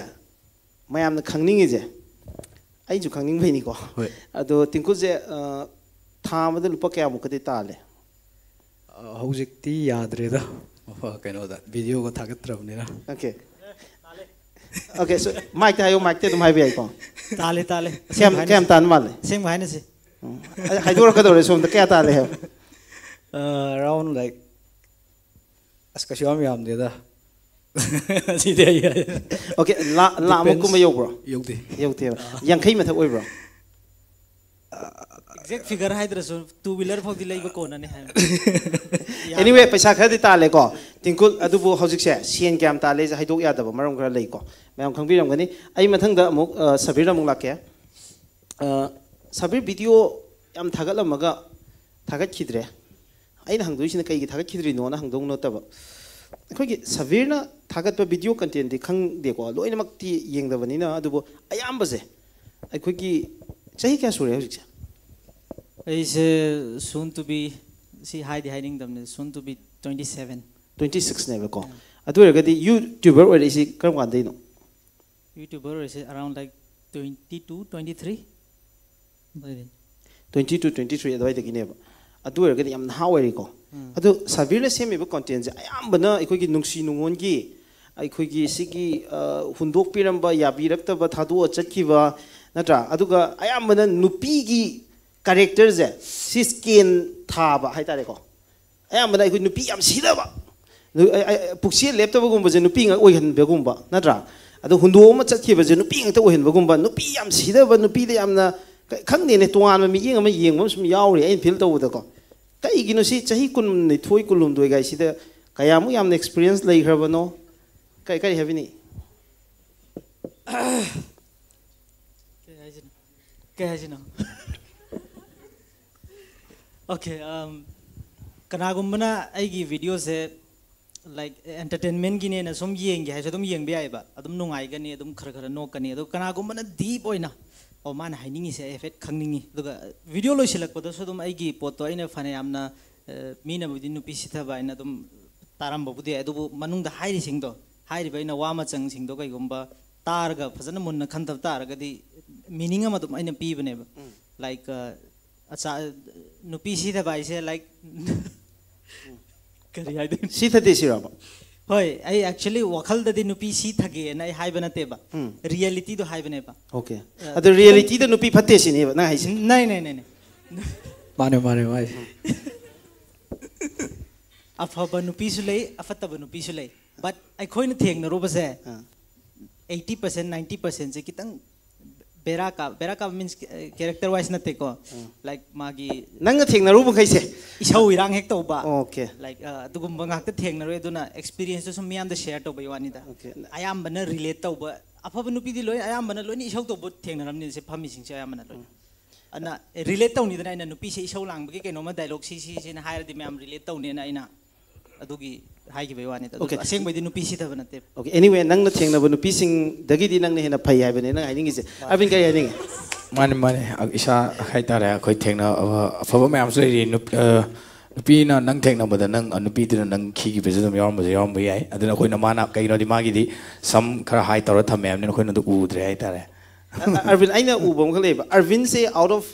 ꯃꯌꯥꯝꯅ ꯈꯪꯅꯤꯡꯉꯤꯁꯦ, ꯑꯩꯁꯨ ꯈꯪꯅꯤꯡꯕꯩꯅꯤꯀꯣ꯫ ꯍꯣꯏ꯫ ꯑꯗꯣ ꯇꯤꯡꯀꯨꯁꯦ, ꯑ, ꯊꯥ ꯑꯃꯗ ꯂꯨꯄꯥ ꯀꯌꯥꯃꯨꯛꯀꯗꯤ ꯇꯥꯜꯂꯦ? ꯑ, ꯍꯧꯖꯤꯛꯇꯤ ꯌꯥꯗ꯭ꯔꯦꯗ꯫ ꯃꯐ-, ꯀꯩꯅꯣꯗ videoꯒ ꯊꯥꯒꯠꯇ꯭ꯔꯕꯅꯤꯅ꯫ Okay꯫ Okay, so ꯃꯥꯏꯛꯇ ꯍꯥꯏꯌꯣ, ꯃꯥꯏꯛꯇ ꯑꯗꯨꯝ ꯍꯥꯏꯕ ꯌꯥꯏꯀꯣ꯫ ꯇꯥꯜꯂꯦ, ꯇꯥꯜꯂꯦ꯫ ꯀꯌꯥꯝ, ꯀꯌꯥꯝ ꯇꯥꯟ ꯃꯥꯜꯂꯦ? ꯑꯁꯦꯡꯕ ꯍꯥꯏꯅꯁꯤ꯫ ꯎꯝ꯫ ꯑꯩ ꯍꯥꯏꯗꯣꯔꯛꯀꯗꯧꯔꯦ ꯁꯣꯝꯗ ꯀꯌꯥ ꯇꯥꯜꯂꯦ ꯍꯥꯏꯕ꯫ ꯑ, around, like, ꯑꯁ, ꯀꯩꯁꯨ ꯌꯥꯝ ꯌꯥꯝꯗꯦꯗ꯫ ꯁꯤꯗꯤ ꯑꯩ ꯍꯥꯏ-, Okay, ꯂꯥ-, ꯂꯥ ꯑꯃꯨꯛ ꯀꯨꯝꯕ ꯌꯧꯕ꯭ꯔꯣ? ꯌꯧꯗꯦ꯫ ꯌꯧꯗꯦꯕ꯫ ꯌꯥꯡꯈꯩ ꯃꯊꯛ ꯑꯣꯏꯕ꯭ꯔꯣ? Exact figure ꯍꯥꯏꯗ꯭ꯔꯁꯨ two wheeler ꯐꯥꯎꯗꯤ ꯂꯩꯕ ꯀꯣꯟꯅꯅꯤ ꯍꯥꯏꯕ꯫ Anyway, ꯄꯩꯁꯥ ꯈꯔꯗꯤ ꯇꯥꯜꯂꯦꯀꯣ꯫ ꯇꯤꯡꯀꯨ, ꯑꯗꯨꯕꯨ ꯍꯧꯖꯤꯛꯁꯦ ꯁꯦꯟ ꯀꯌꯥꯝ ꯇꯥꯜꯂꯦꯁꯦ ꯍꯥꯏꯗꯣꯛ ꯌꯥꯗꯕ ꯃꯔꯝ ꯈꯔ ꯂꯩꯀꯣ꯫ ꯃꯌꯥꯝ ꯈꯪꯕꯤꯔꯝꯒꯅꯤ꯫ ꯑꯩ ꯃꯊꯪꯗ ꯑꯃꯨꯛ, ꯑ, ꯁꯕꯤꯔꯗ ꯑꯃꯨꯛ ꯂꯥꯛꯀꯦ꯫ ꯑ, ꯁꯕꯤꯔ, video ꯌꯥꯝ ꯊꯥꯒꯠꯂꯝꯃꯒ ꯊꯥꯒꯠꯈꯤꯗ꯭ꯔꯦ꯫ ꯑꯩꯅ ꯍꯪꯗꯣꯏꯁꯤꯅ ꯀꯩꯒꯤ ꯊꯥꯒꯠꯈꯤꯗ꯭ꯔꯤꯅꯣꯅ ꯍꯪꯗꯧ ꯅꯠꯇꯕ, ꯑꯩꯈꯣꯏꯒꯤ ꯁꯕꯤꯔꯅ ꯊꯥꯒꯠꯄ video contentꯗꯤ ꯈꯪꯗꯦꯀꯣ, ꯂꯣꯏꯅꯃꯛꯇꯤ ꯌꯦꯡꯗꯕꯅꯤꯅ, ꯑꯗꯨꯕꯨ ꯑꯌꯥꯝꯕꯁꯦ ꯑꯩꯈꯣꯏꯒꯤ ꯆꯍꯤ ꯀꯌꯥ ꯁꯨꯔꯦ ꯍꯧꯖꯤꯛꯁꯦ? ꯑꯩꯁꯦ soon to be, ꯁꯤ ꯍꯥꯏꯗꯤ ꯍꯥꯏꯅꯤꯡꯗꯕꯅꯦ, soon to be twenty seven꯫ Twenty sixꯅꯦꯕꯀꯣ꯫ ꯑꯗꯨ ꯑꯣꯏꯔꯒꯗꯤ YouTuber ꯑꯣꯏꯔꯛꯏꯁꯤ ꯀꯔꯝ ꯀꯥꯟꯗꯩꯅꯣ? YouTuber ꯑꯣꯏꯔꯤꯁꯦ around, like, twenty two, twenty three ꯑꯗꯨꯋꯥꯏꯗꯩ꯫ Twenty two, twenty three ꯑꯗꯨꯋꯥꯏꯗꯒꯤꯅꯦꯕ꯫ ꯑꯗꯨ ꯑꯣꯏꯔꯒꯗꯤ ꯌꯥꯝ ꯅꯍꯥ ꯑꯣꯏꯔꯤꯀꯣ꯫ ꯑꯗꯣ ꯁꯕꯤꯔꯅ ꯁꯦꯝꯃꯤꯕ contentꯁꯦ ꯑꯌꯥꯝꯕꯅ ꯑꯩꯈꯣꯏꯒꯤ ꯅꯨꯡꯁꯤ ꯅꯨꯡꯉꯣꯟꯒꯤ, ꯑꯩꯈꯣꯏꯒꯤ ꯁꯤꯒꯤ, ꯑ, ꯍꯨꯟꯗꯣꯛꯄꯤꯔꯝꯕ, ꯌꯥꯕꯤꯔꯛꯇꯕ, ꯊꯥꯗꯣꯛꯑ ꯆꯠꯈꯤꯕ, ꯅꯠꯇ꯭ꯔꯥ? ꯑꯗꯨꯒ ꯑꯌꯥꯝꯕꯅ ꯅꯨꯄꯤꯒꯤ characterꯁꯦ ꯁꯤ ꯁ꯭ꯀꯦꯟ ꯊꯥꯕ ꯍꯥꯏꯇꯥꯔꯦꯀꯣ꯫ ꯑꯌꯥꯝꯕꯅ ꯑꯩꯈꯣꯏ ꯅꯨꯄꯤ ꯌꯥꯝ ꯁꯤꯊꯕ, ꯅꯨ-, ꯑ-, ꯑ-, ꯄꯨꯛꯆꯦꯜ ꯂꯦꯞꯇꯕꯒꯨꯝꯕꯁꯦ ꯅꯨꯄꯤ ꯉꯥꯛ ꯑꯣꯏꯍꯟꯕꯒꯨꯝꯕ, ꯅꯠꯇ꯭ꯔꯥ? ꯑꯗꯣ ꯍꯨꯟꯗꯣꯛꯑꯃ ꯆꯠꯈꯤꯕꯁꯦ ꯅꯨꯄꯤ ꯉꯥꯛꯇ ꯑꯣꯏꯍꯟꯕꯒꯨꯝꯕ, ꯅꯨꯄꯤ ꯌꯥꯝ ꯁꯤꯊꯕ, ꯅꯨꯄꯤꯗ ꯌꯥꯝꯅ ꯀ-, ꯈꯪꯗꯦꯅꯦ, ꯇꯣꯉꯥꯟꯕ ꯃꯤꯠꯌꯦꯡ ꯑꯃ ꯌꯦꯡꯕ ꯑꯃ ꯁꯨꯝ ꯌꯥꯎꯔꯤ ꯑꯩꯅ feel ꯇꯧꯕꯗꯀꯣ꯫ ꯀꯩꯒꯤꯅꯣ ꯁꯤ ꯆꯍꯤ ꯀꯨꯟꯅꯤꯊꯣꯏ, ꯀꯨꯟꯍꯨꯝꯗꯣꯏ ꯀꯥꯏꯁꯤꯗ ꯀꯌꯥꯃꯨꯛ ꯌꯥꯝꯅ experience ꯂꯩꯈ꯭ꯔꯕꯅꯣ? ꯀꯩ, ꯀꯔꯤ ꯍꯥꯏꯕꯤꯅꯤ? ꯀꯩ ꯍꯥꯏꯁꯤꯅꯣ? ꯀꯩ ꯍꯥꯏꯁꯤꯅꯣ? Okay, um, ꯀꯅꯥꯒꯨꯝꯕꯅ ꯑꯩꯒꯤ videoꯁꯦ, like, entertainmentꯒꯤꯅꯦꯅ ꯁꯨꯝ ꯌꯦꯡꯒꯦ ꯍꯥꯏꯁꯨ ꯑꯗꯨꯝ ꯌꯦꯡꯕ ꯌꯥꯏꯑꯕ, ꯑꯗꯨꯝ ꯅꯨꯡꯉꯥꯏꯒꯅꯤ, ꯑꯗꯨꯝ ꯈꯔ ꯈꯔ ꯅꯣꯛꯀꯅꯤ꯫ ꯑꯗꯣ ꯀꯅꯥꯒꯨꯝꯕꯅ deep ꯑꯣꯏꯅ, ꯑꯣ, ꯃꯥꯅ ꯍꯥꯏꯅꯤꯡꯉꯤꯁꯦ ꯑꯩ ꯍꯥꯏꯐꯦꯠ ꯈꯪꯅꯤꯡꯉꯤ, ꯑꯗꯨꯒ video ꯂꯣꯏꯁꯤꯜꯂꯛꯄꯗꯁꯨ ꯑꯗꯨꯝ ꯑꯩꯒꯤ ꯄꯣꯠꯇꯣ ꯑꯩꯅ ꯐꯅ ꯌꯥꯝꯅ, ꯑ, ꯃꯤꯅꯕꯨꯗꯤ ꯅꯨꯄꯤ ꯁꯤꯊꯕ ꯍꯥꯏꯅ ꯑꯗꯨꯝ ꯇꯥꯔꯝꯕꯕꯨꯗꯤ ꯌꯥꯏ, ꯑꯗꯨꯕꯨ ꯃꯅꯨꯡꯗ ꯍꯥꯏꯔꯤꯁꯤꯡꯗꯣ, ꯍꯥꯏꯔꯤꯕ ꯑꯩꯅ ꯋꯥ ꯃꯆꯪꯁꯤꯡꯗꯣ ꯀꯩꯒꯨꯝꯕ ꯇꯥꯔꯒ ꯐꯖꯅ ꯃꯨꯟꯅ ꯈꯟꯊꯕ ꯇꯥꯔꯒꯗꯤ ꯃꯤꯅꯤꯡ ꯑꯃ ꯑꯗꯨꯝ ꯑꯩꯅ ꯄꯤꯕꯅꯦꯕ꯫ ꯂꯥꯏꯛ, ꯑꯆꯥ, ꯅꯨꯄꯤ ꯁꯤꯊꯕ ꯍꯥꯏꯁꯦ, ꯂꯥꯏꯛ, ꯀꯔꯤ ꯍꯥꯏꯗꯣꯏꯅꯣ? ꯁꯤꯊꯗꯦ ꯁꯤꯔꯕ? ꯍꯣꯏ, ꯑꯩ actually ꯋꯥꯈꯜꯗꯗꯤ ꯅꯨꯄꯤ ꯁꯤꯊꯒꯦꯅ ꯑꯩ ꯍꯥꯏꯕ ꯅꯠꯇꯦꯕ, ꯔꯤꯌꯦꯂꯤꯇꯤꯗꯣ ꯍꯥꯏꯕꯅꯦꯕ꯫ ꯑꯣꯀꯦ꯫ ꯑꯗꯣ ꯔꯤꯌꯦꯂꯤꯇꯤꯗ ꯅꯨꯄꯤ ꯐꯠꯇꯦ ꯁꯤꯅꯦꯕ ꯅꯪ ꯍꯥꯏꯁꯦ? ꯅꯥꯏ ꯅꯥꯏ ꯅꯥꯏ ꯅꯥꯏ꯫ ꯃꯥꯅꯦ ꯃꯥꯅꯦ ꯃꯥꯅꯦ꯫ ꯑꯐꯕ ꯅꯨꯄꯤꯁꯨ ꯂꯩ, ꯑꯐꯠꯇꯕ ꯅꯨꯄꯤꯁꯨ ꯂꯩ, ꯕꯠ ꯑꯩꯈꯣꯏꯅ ꯊꯦꯡꯅꯔꯨꯕꯁꯦ, ꯑꯥ꯫ ꯑꯩꯠꯇꯤ ꯄꯥꯔꯁꯦꯟ, ꯅꯥꯏꯟꯇꯤ ꯄꯥꯔꯁꯦꯟꯁꯦ ꯈꯤꯇꯪ ꯕꯦꯔꯥ ꯀꯥ ꯕꯦꯔꯥ ꯀꯥꯕ ꯃꯤꯟꯁ, ꯀꯦꯔꯦꯛꯇꯔ ꯋꯥꯏꯁ ꯅꯠꯇꯦꯀꯣ, ꯂꯥꯏꯛ, ꯃꯥꯒꯤ ꯅꯪꯅ ꯊꯦꯡꯅꯔꯨꯕ ꯃꯈꯩꯁꯦ? ꯏꯁꯧ ꯏꯔꯥꯡ ꯍꯦꯛ ꯇꯧꯕ, ꯑꯣꯀꯦ꯫ ꯂꯥꯏꯛ, ꯑꯗꯨꯒꯨꯝꯕ ꯉꯥꯛꯇ ꯊꯦꯡꯅꯔꯣꯏ꯫ ꯑꯗꯨꯅ ꯑꯦꯛꯁꯄꯤꯔꯤꯌꯦꯟꯁꯇꯣ ꯁꯨꯝ ꯃꯤꯌꯥꯝꯗ ꯁꯦꯌꯔ ꯇꯧꯕꯩ ꯋꯥꯅꯤꯗ꯫ ꯑꯣꯀꯦ꯫ ꯑꯌꯥꯝꯕꯅ ꯔꯤꯂꯦꯠ ꯇꯧꯕ, ꯑꯐꯕ ꯅꯨꯄꯤꯗꯤ ꯂꯣꯏ, ꯑꯌꯥꯝꯕꯅ ꯂꯣꯏꯅ ꯏꯁꯧ ꯇꯧꯕ ꯊꯦꯡꯅꯔꯝꯅꯤ ꯁꯦ, ꯐꯝꯃꯤꯁꯤꯡꯁꯦ ꯑꯌꯥꯝꯕꯅ ꯂꯣꯏꯅ꯫ ꯑꯗꯨꯅ ꯔꯤꯂꯦꯠ ꯇꯧꯅꯤꯗꯅ, ꯑꯩꯅ ꯅꯨꯄꯤꯁꯦ ꯏꯁꯧ ꯂꯥꯡꯕꯒꯤ ꯀꯩꯅꯣꯝꯃ ꯗꯥꯏꯂꯣꯛ ꯁꯤ ꯁꯤ ꯁꯤꯅ ꯍꯥꯏꯔꯗꯤ ꯃꯌꯥꯝ ꯔꯤꯂꯦꯠ ꯇꯧꯅꯦꯅ ꯑꯩꯅ ꯑꯗꯨꯒꯤ ꯍꯥꯏꯈꯤꯕꯩ ꯋꯥꯅꯤꯗ꯫ ꯑꯗꯨ ꯑꯣꯀꯦ꯫ ꯑꯁꯦꯡꯕꯩꯗꯤ ꯅꯨꯄꯤ ꯁꯤꯊꯕ ꯅꯠꯇꯦꯕ꯫ ꯑꯣꯀꯦ, ꯑꯦꯅꯤꯋꯦ, ꯅꯪꯅ ꯊꯦꯡꯅꯕ ꯅꯨꯄꯤꯁꯤꯡꯗꯒꯤꯗꯤ ꯅꯪꯅ ꯍꯦꯟꯅ ꯐꯩ ꯍꯥꯏꯕꯅꯦ ꯅꯪ ꯍꯥꯏꯅꯤꯡꯉꯤꯁꯦ꯫ ꯑꯔꯕꯤꯟ, ꯀꯔꯤ ꯍꯥꯏꯅꯤꯡꯉꯤ? ꯃꯥꯅꯦ ꯃꯥꯅꯦ꯫ ꯑ, ꯏꯁꯥ ꯍꯥꯏꯇꯥꯔꯦ, ꯑꯩꯈꯣꯏ ꯊꯦꯡꯅ ꯑꯐꯕ ꯃꯌꯥꯝꯁꯨ ꯂꯩꯔꯤ꯫ ꯅꯨꯞ- ꯑ, ꯅꯨꯄꯤꯅ ꯅꯪ ꯊꯦꯡꯅꯕꯗ ꯅꯪ, ꯑ, ꯅꯨꯄꯤꯗꯨꯅ ꯅꯪ ꯈꯤꯈꯤꯕꯁꯨ ꯑꯗꯨꯝ ꯌꯥꯎꯔꯝꯕꯁꯨ ꯌꯥꯎꯔꯝꯕ ꯌꯥꯏ꯫ ꯑꯗꯨꯅ ꯑꯩꯈꯣꯏꯅ, ꯃꯥꯅ ꯀꯩꯅꯣꯗꯤ ꯃꯥꯒꯤꯗꯤ ꯁꯝ ꯈꯔ ꯍꯥꯏ ꯇꯧꯔ ꯊꯝꯃꯦ ꯍꯥꯏꯕꯅꯤꯅ ꯑꯩꯈꯣꯏꯅ ꯑꯗꯨ ꯎꯗ꯭ꯔꯦ ꯍꯥꯏꯇꯥꯔꯦ꯫ ꯑ-, ꯑ-, ꯑꯔꯕꯤꯟ, ꯑꯩꯅ ꯎꯕ ꯑꯃꯈꯛ ꯂꯩꯌꯦꯕ꯫ ꯑꯔꯕꯤꯟꯁꯦ out of,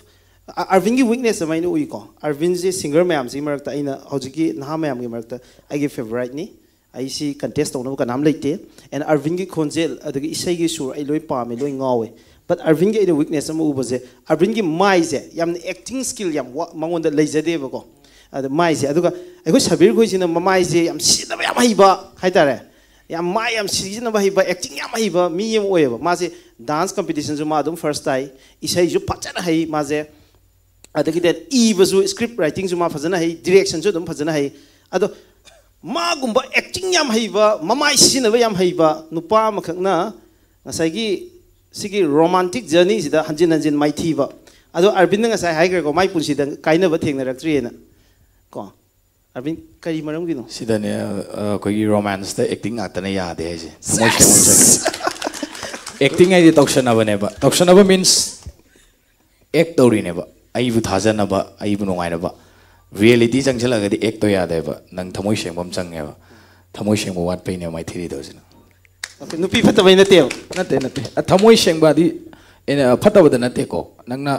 ꯑ-, ꯑ-, ꯑꯔꯕꯤꯟꯒꯤ ꯋꯤꯛꯅꯦꯁ ꯑꯃ ꯑꯩꯅ ꯎꯏꯀꯣ꯫ ꯑꯔꯕꯤꯟꯁꯦ ꯁꯤꯡꯒꯔ ꯃꯌꯥꯝꯁꯤꯒꯤ ꯃꯔꯛꯇ, ꯑꯩꯅ ꯍꯧꯖꯤꯛꯀꯤ ꯅꯍꯥ ꯃꯌꯥꯝꯒꯤ ꯃꯔꯛꯇ ꯑꯩꯒꯤ ꯐꯦꯚꯣꯔꯥꯏꯠꯅꯤ꯫ ꯑꯩ ꯁꯤ ꯀꯟꯇꯦꯁ ꯇꯧꯅꯕ ꯀꯅꯥꯝ ꯂꯩꯇꯦ꯫ ꯑꯦꯟ ꯑꯔꯕꯤꯟꯒꯤ ꯈꯣꯟꯖꯦꯜ, ꯑꯗꯒꯤ ꯏꯁꯩꯒꯤ ꯁꯨꯔ ꯑꯩ ꯂꯣꯏ ꯄꯥꯝꯃꯦ, ꯂꯣꯏ ꯉꯥꯎꯋꯦ꯫ ꯕꯠ ꯑꯔꯕꯤꯟꯒꯤ ꯑꯩꯅ ꯋꯤꯛꯅꯦꯁ ꯑꯃ ꯎꯕꯁꯦ, ꯑꯔꯕꯤꯟꯒꯤ ꯃꯥꯏꯁꯦ ꯌꯥꯝꯅ ꯑꯦꯛꯇꯤꯡ ꯁ꯭ꯀꯤꯜ ꯌꯥꯝ ꯋꯥ-, ꯃꯉꯣꯟꯗ ꯂꯩꯖꯗꯦꯕꯀꯣ꯫ ꯑꯗ ꯃꯥꯏꯁꯦ, ꯑꯗꯨꯒ ꯑꯩꯈꯣꯏ ꯁꯕꯤꯔ ꯈꯣꯏꯁꯤꯅ ꯃꯃꯥꯏꯁꯦ ꯌꯥꯝ ꯁꯤꯖꯤꯟꯅꯕ ꯌꯥꯝ ꯍꯩꯕ ꯍꯥꯏꯇꯥꯔꯦ, ꯌꯥꯝ ꯃꯥꯏ ꯌꯥꯝ ꯁꯤꯖꯤꯟꯅꯕ ꯍꯩꯕ, ꯑꯦꯛꯇꯤꯡ ꯌꯥꯝ ꯍꯩꯕ ꯃꯤ ꯑꯃ ꯑꯣꯏꯌꯦꯕ꯫ ꯃꯥꯁꯦ ꯗꯥꯟꯁ ꯀꯝꯄꯤꯇꯤꯁꯟꯁꯨ ꯃꯥ ꯑꯗꯨꯝ ꯐꯥꯔꯁ ꯇꯥꯏ, ꯏꯁꯩꯁꯨ ꯐꯖꯅ ꯍꯩ ꯃꯥꯁꯦ꯫ ꯑꯗꯒꯤꯗꯤ ꯏꯕꯁꯨ, ꯁ꯭ꯀ꯭ꯔꯤꯞ ꯔꯥꯏꯇꯤꯡꯁꯨ ꯃꯥ ꯐꯖꯅ ꯍꯩ, ꯗꯤꯔꯦꯛꯁꯟꯁꯨ ꯑꯗꯨꯝ ꯐꯖꯅ ꯍꯩ꯫ ꯑꯗꯣ ꯃꯥꯒꯨꯝꯕ ꯑꯦꯛꯇꯤꯡ ꯌꯥꯝ ꯍꯩꯕ, ꯃꯃꯥꯏ ꯁꯤꯖꯤꯟꯅꯕ ꯌꯥꯝ ꯍꯩꯕ ꯅꯨꯄꯥ ꯑꯃꯈꯛꯅ ꯉꯁꯥꯏꯒꯤ ꯁꯤꯒꯤ ꯔꯣꯃꯥꯟꯇꯤꯛ ꯖꯔꯅꯤꯁꯤꯗ ꯍꯟꯖꯤꯟ ꯍꯟꯖꯤꯟ ꯃꯥꯏꯊꯤꯕ꯫ ꯑꯗꯣ ꯑꯔꯕꯤꯟꯅ ꯉꯁꯥꯏ ꯍꯥꯏꯈ꯭ꯔꯦꯀꯣ, ꯃꯥꯏ ꯄꯨꯟꯁꯤꯗ ꯀꯥꯏꯅꯕ ꯊꯦꯡꯅꯔꯛꯇ꯭ꯔꯤꯑꯅ꯫ ꯀꯣ, ꯑꯔꯕꯤꯟ, ꯀꯔꯤ ꯃꯔꯝꯒꯤꯅꯣ? ꯁꯤꯗꯅꯦ, ꯑ, ꯑꯩꯈꯣꯏꯒꯤ ꯔꯣꯃꯥꯟꯁꯇ ꯑꯦꯛꯇꯤꯡ ꯉꯥꯛꯇꯅ ꯌꯥꯗꯦ ꯍꯥꯏꯁꯦ꯫ ꯊꯃꯣꯏ ꯁꯦꯡꯕ ꯆꯪꯉꯦ꯫ ꯑꯦꯛꯇꯤꯡ ꯍꯥꯏꯗꯤ ꯇꯧꯁꯟꯅꯕꯅꯦꯕ꯫ ꯇꯧꯁꯟꯅꯕ ꯃꯤꯟꯁ ꯑꯦꯛ ꯇꯧꯔꯤꯅꯦꯕ꯫ ꯑꯩꯕꯨ ꯊꯥꯖꯅꯕ, ꯑꯩꯕꯨ ꯅꯨꯡꯉꯥꯏꯅꯕ꯫ ꯔꯤꯌꯦꯂꯤꯇꯤ ꯆꯪꯁꯤꯜꯂꯒꯗꯤ ꯑꯦꯛꯇꯣ ꯌꯥꯗꯦꯕ꯫ ꯅꯪ ꯊꯃꯣꯏ ꯁꯦꯡꯕ ꯑꯃ ꯆꯪꯉꯦꯕ꯫ ꯊꯃꯣꯏ ꯁꯦꯡꯕ ꯋꯥꯠꯄꯩꯅꯦ ꯃꯥꯏꯊꯤꯔꯤꯗꯣ ꯍꯧꯖꯤꯛ꯫ ꯅꯨꯄꯤ ꯐꯠꯇꯕꯩ ꯅꯠꯇꯦꯕ꯫ ꯅꯠꯇꯦ ꯅꯠꯇꯦ꯫ ꯑ, ꯊꯃꯣꯏ ꯁꯦꯡꯕꯗꯤ ꯑꯩꯅ ꯐꯠꯇꯕꯗ ꯅꯠꯇꯦꯀꯣ꯫ ꯅꯪꯅ,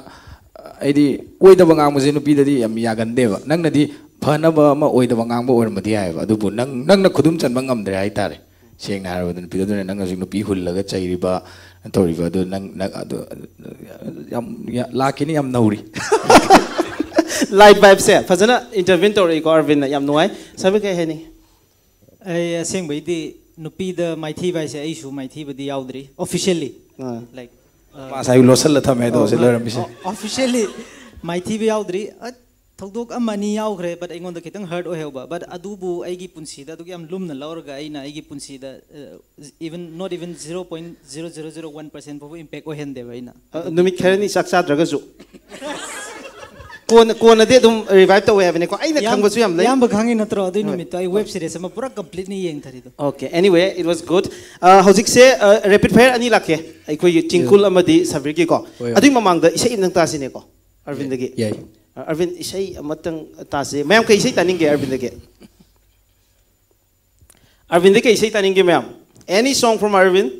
ꯑ, ꯍꯥꯏꯗꯤ ꯑꯣꯏꯗꯕ ꯉꯥꯡꯕꯁꯦ ꯅꯨꯄꯤꯗꯗꯤ ꯌꯥꯝ ꯌꯥꯒꯟꯗꯦꯕ꯫ ꯅꯪꯅꯗꯤ ꯐꯅꯕ ꯑꯃ ꯑꯣꯏꯗꯕ ꯉꯥꯡꯕ ꯑꯣꯏꯔꯝꯕꯗꯤ ꯌꯥꯏꯑꯕ꯫ ꯑꯗꯨꯕꯨ ꯅꯪ, ꯅꯪꯅ ꯈꯨꯗꯨꯝ ꯆꯟꯕ ꯉꯝꯗ꯭ꯔꯦ ꯍꯥꯏꯇꯥꯔꯦ꯫ ꯁꯦꯡꯅ ꯍꯥꯏꯔꯕꯗ ꯅꯨꯄꯤꯗꯣ, ꯑꯗꯨꯅ ꯅꯪ ꯍꯧꯖꯤꯛ ꯅꯨꯄꯤ ꯍꯨꯜꯂꯒ ꯆꯩꯔꯤꯕ ꯇꯧꯔꯤꯕ ꯑꯗꯨ ꯅꯪ, ꯅꯪ ꯑꯗꯨ ꯌꯥꯝ, ꯌꯥ-, ꯂꯥꯛꯈꯤꯅꯤ, ꯌꯥꯝ ꯅꯧꯔꯤ꯫ ꯂꯥꯏꯠ ꯚꯥꯏꯕꯁꯦ ꯐꯖꯅ ꯏꯟꯇꯔꯚꯤꯌꯨ ꯇꯧꯔꯛꯏꯀꯣ ꯑꯔꯕꯤꯟꯅ, ꯌꯥꯝ ꯅꯨꯡꯉꯥꯏ꯫ ꯁꯕꯤꯔ, ꯀꯩ ꯍꯥꯏꯅꯤꯡꯉꯤ? ꯑꯩ ꯑꯁꯦꯡꯕꯩꯗꯤ ꯅꯨꯄꯤꯗ ꯃꯥꯏꯊꯤꯕ ꯍꯥꯏꯁꯦ ꯑꯩꯁꯨ ꯃꯥꯏꯊꯤꯕꯗꯤ ꯌꯥꯎꯗ꯭ꯔꯤ, officially. ꯑꯥ꯫ Like, ꯃꯥ ꯉꯁꯥꯏ ꯂꯣꯠꯁꯜꯂ ꯊꯝꯃꯦ ꯑꯗꯣ ꯍꯧꯖꯤꯛ ꯂꯣꯏꯔꯝꯃꯤꯁꯦ꯫ Officially ꯃꯥꯏꯊꯤꯕ ꯌꯥꯎꯗ꯭ꯔꯤ꯫ ꯑ, ꯊꯧꯗꯣꯛ ꯑꯃ ꯑꯅꯤ ꯌꯥꯎꯈ꯭ꯔꯦ, but ꯑꯩꯉꯣꯟꯗ ꯈꯤꯇꯪ hurt ꯑꯣꯏꯍꯧꯕ꯫ But ꯑꯗꯨꯕꯨ ꯑꯩꯒꯤ ꯄꯨꯟꯁꯤꯗ ꯑꯗꯨꯛ ꯌꯥꯝ ꯂꯨꯝꯅ ꯂꯧꯔꯒ ꯑꯩꯅ ꯑꯩꯒꯤ ꯄꯨꯟꯁꯤꯗ, uh, even, not even zero point zero zero zero one percent ꯐꯥꯎꯕ impact ꯑꯣꯏꯍꯟꯗꯦꯕ ꯑꯩꯅ꯫ ꯑ, ꯅꯨꯃꯤꯠ ꯈꯔꯅꯤ ꯆꯥꯛ ꯆꯥꯗ꯭ꯔꯒꯁꯨ ꯀꯣꯟꯅ, ꯀꯣꯟꯅꯗꯤ ꯑꯗꯨꯝ ꯔꯤꯚꯥꯏꯚ ꯇꯧꯋꯦ ꯍꯥꯏꯕꯅꯤꯀꯣ꯫ ꯑꯩꯅ ꯈꯪꯕꯁꯨ ꯌꯥꯝ ꯂꯩ꯫ ꯏꯌꯥꯝꯕ ꯈꯪꯉꯤ ꯅꯠꯇ꯭ꯔꯣ? ꯑꯗꯨꯏ ꯍꯣꯏ꯫ ꯅꯨꯃꯤꯠꯇꯣ ꯑꯩ web series ꯑꯃ ꯄꯨꯔꯥ completely ꯌꯦꯡꯊꯔꯤꯗꯣ꯫ Okay, anyway, it was good. ꯍꯧꯖꯤꯛꯁꯦ rapid fire ꯑꯅꯤ ꯂꯥꯛꯀꯦ, ꯑꯩꯈꯣꯏꯒꯤ ꯆꯤꯡꯀꯨꯜ ꯑꯃꯗꯤ ꯁꯕꯤꯔꯒꯤꯀꯣ꯫ ꯍꯣꯏ, ꯍꯣꯏ꯫ ꯑꯗꯨꯒꯤ ꯃꯃꯥꯡꯗ ꯏꯁꯩ ꯑꯃꯇꯪ ꯇꯥꯁꯤꯅꯦꯀꯣ, ꯑꯔꯕꯤꯟꯗꯒꯤ꯫ ꯌꯥꯏ꯫ ꯑ, ꯑꯔꯕꯤꯟ, ꯏꯁꯩ ꯑꯃꯇꯪ ꯇꯥꯁꯤ꯫ ꯃꯌꯥꯝ ꯀꯩ ꯏꯁꯩ ꯇꯥꯅꯤꯡꯒꯦ ꯑꯔꯕꯤꯟꯗꯒꯤ? ꯑꯔꯕꯤꯟꯗ ꯀꯩ ꯏꯁꯩ ꯇꯥꯅꯤꯡꯒꯦ ꯃꯌꯥꯝ? Any song from Arvind?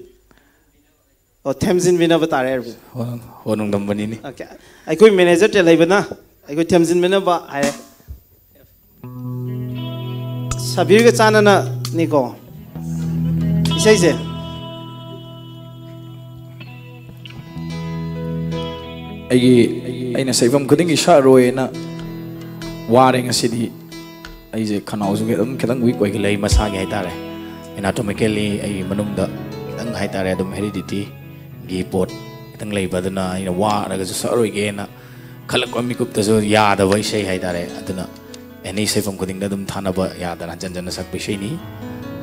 ꯑꯣ, ꯊꯦꯝꯖꯤꯟꯕꯤꯅꯕ ꯇꯥꯔꯦ ꯑꯔꯕꯤꯟ꯫ ꯍꯣ-, ꯍꯣꯅꯨꯡꯗꯝꯕꯅꯤꯅꯦ꯫ Okay, ꯑꯩꯈꯣꯏ ꯃꯦꯅꯦꯖꯔ ꯇꯦꯜꯍꯩꯕꯅ ꯑꯩꯈꯣꯏ ꯊꯦꯝꯖꯤꯟꯕꯤꯅꯕ ꯍꯥꯏꯔꯦ꯫ ꯁꯕꯤꯔꯒ ꯆꯥꯟꯅꯅꯅꯤꯀꯣ ꯏꯁꯩꯁꯦ꯫ ꯑꯩꯒꯤ, ꯑꯩꯅ ꯁꯛꯐꯝ ꯈꯨꯗꯤꯡꯒꯤ ꯁꯛꯑꯔꯣꯏꯅ ꯋꯥꯔꯦ ꯉꯁꯤꯗꯤ꯫ ꯑꯩꯁꯦ ꯈꯅꯥꯎꯁꯨ ꯑꯗꯨꯝ ꯈꯤꯇꯪ ꯋꯤꯛ ꯑꯣꯏꯈꯠꯂꯛꯏ ꯃꯁꯥꯒꯤ ꯍꯥꯏꯇꯥꯔꯦ꯫ ꯑꯦꯅꯥꯇꯣꯃꯤꯀꯦꯜꯂꯤ ꯑꯩꯒꯤ ꯃꯅꯨꯡꯗ ꯈꯤꯇꯪ ꯍꯥꯏꯇꯥꯔꯦ, ꯑꯗꯨꯝ ꯍꯦꯔꯤꯗꯤꯇꯤꯒꯤ ꯄꯣꯠ ꯈꯤꯇꯪ ꯂꯩꯕ, ꯑꯗꯨꯅ ꯑꯩꯅ ꯋꯥꯔꯒꯁꯨ ꯁꯛꯑꯔꯣꯏꯒꯦꯅ ꯈꯜꯂꯛꯄ ꯃꯤꯀꯨꯞꯇꯁꯨ ꯌꯥꯗꯕ ꯏꯁꯩ ꯍꯥꯏꯇꯥꯔꯦ꯫ ꯑꯗꯨꯅ ꯑꯦꯅꯤ ꯁꯛꯐꯝ ꯈꯨꯗꯤꯡꯗ ꯑꯗꯨꯝ ꯊꯥꯅꯕ ꯌꯥꯗꯅ ꯍꯟꯖꯟ ꯍꯟꯖꯟꯅ ꯁꯛꯄ ꯏꯁꯩꯅꯤ꯫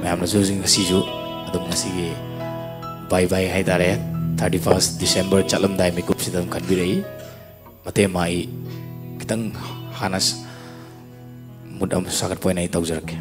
ꯃꯌꯥꯝꯅꯁꯨ ꯍꯧꯖꯤꯛ ꯉꯁꯤꯁꯨ ꯑꯗꯨꯝ ꯉꯁꯤꯒꯤ ꯕꯥꯏ ꯕꯥꯏ ꯍꯥꯏꯇꯥꯔꯦ, thirty first December ꯆꯠꯂꯝꯗꯥꯏ ꯃꯤꯀꯨꯞꯁꯤꯗ ꯑꯗꯨꯝ ꯈꯟꯕꯤꯔꯛꯏ꯫ ꯃꯇꯦꯛ ꯑꯃ ꯑꯩ ꯈꯤꯇꯪ ꯍꯥꯟꯅ ꯃꯨꯠ ꯑꯃ ꯁꯥꯒꯠꯄ ꯑꯣꯏꯅ ꯑꯩ ꯇꯧꯖꯔꯛꯀꯦ꯫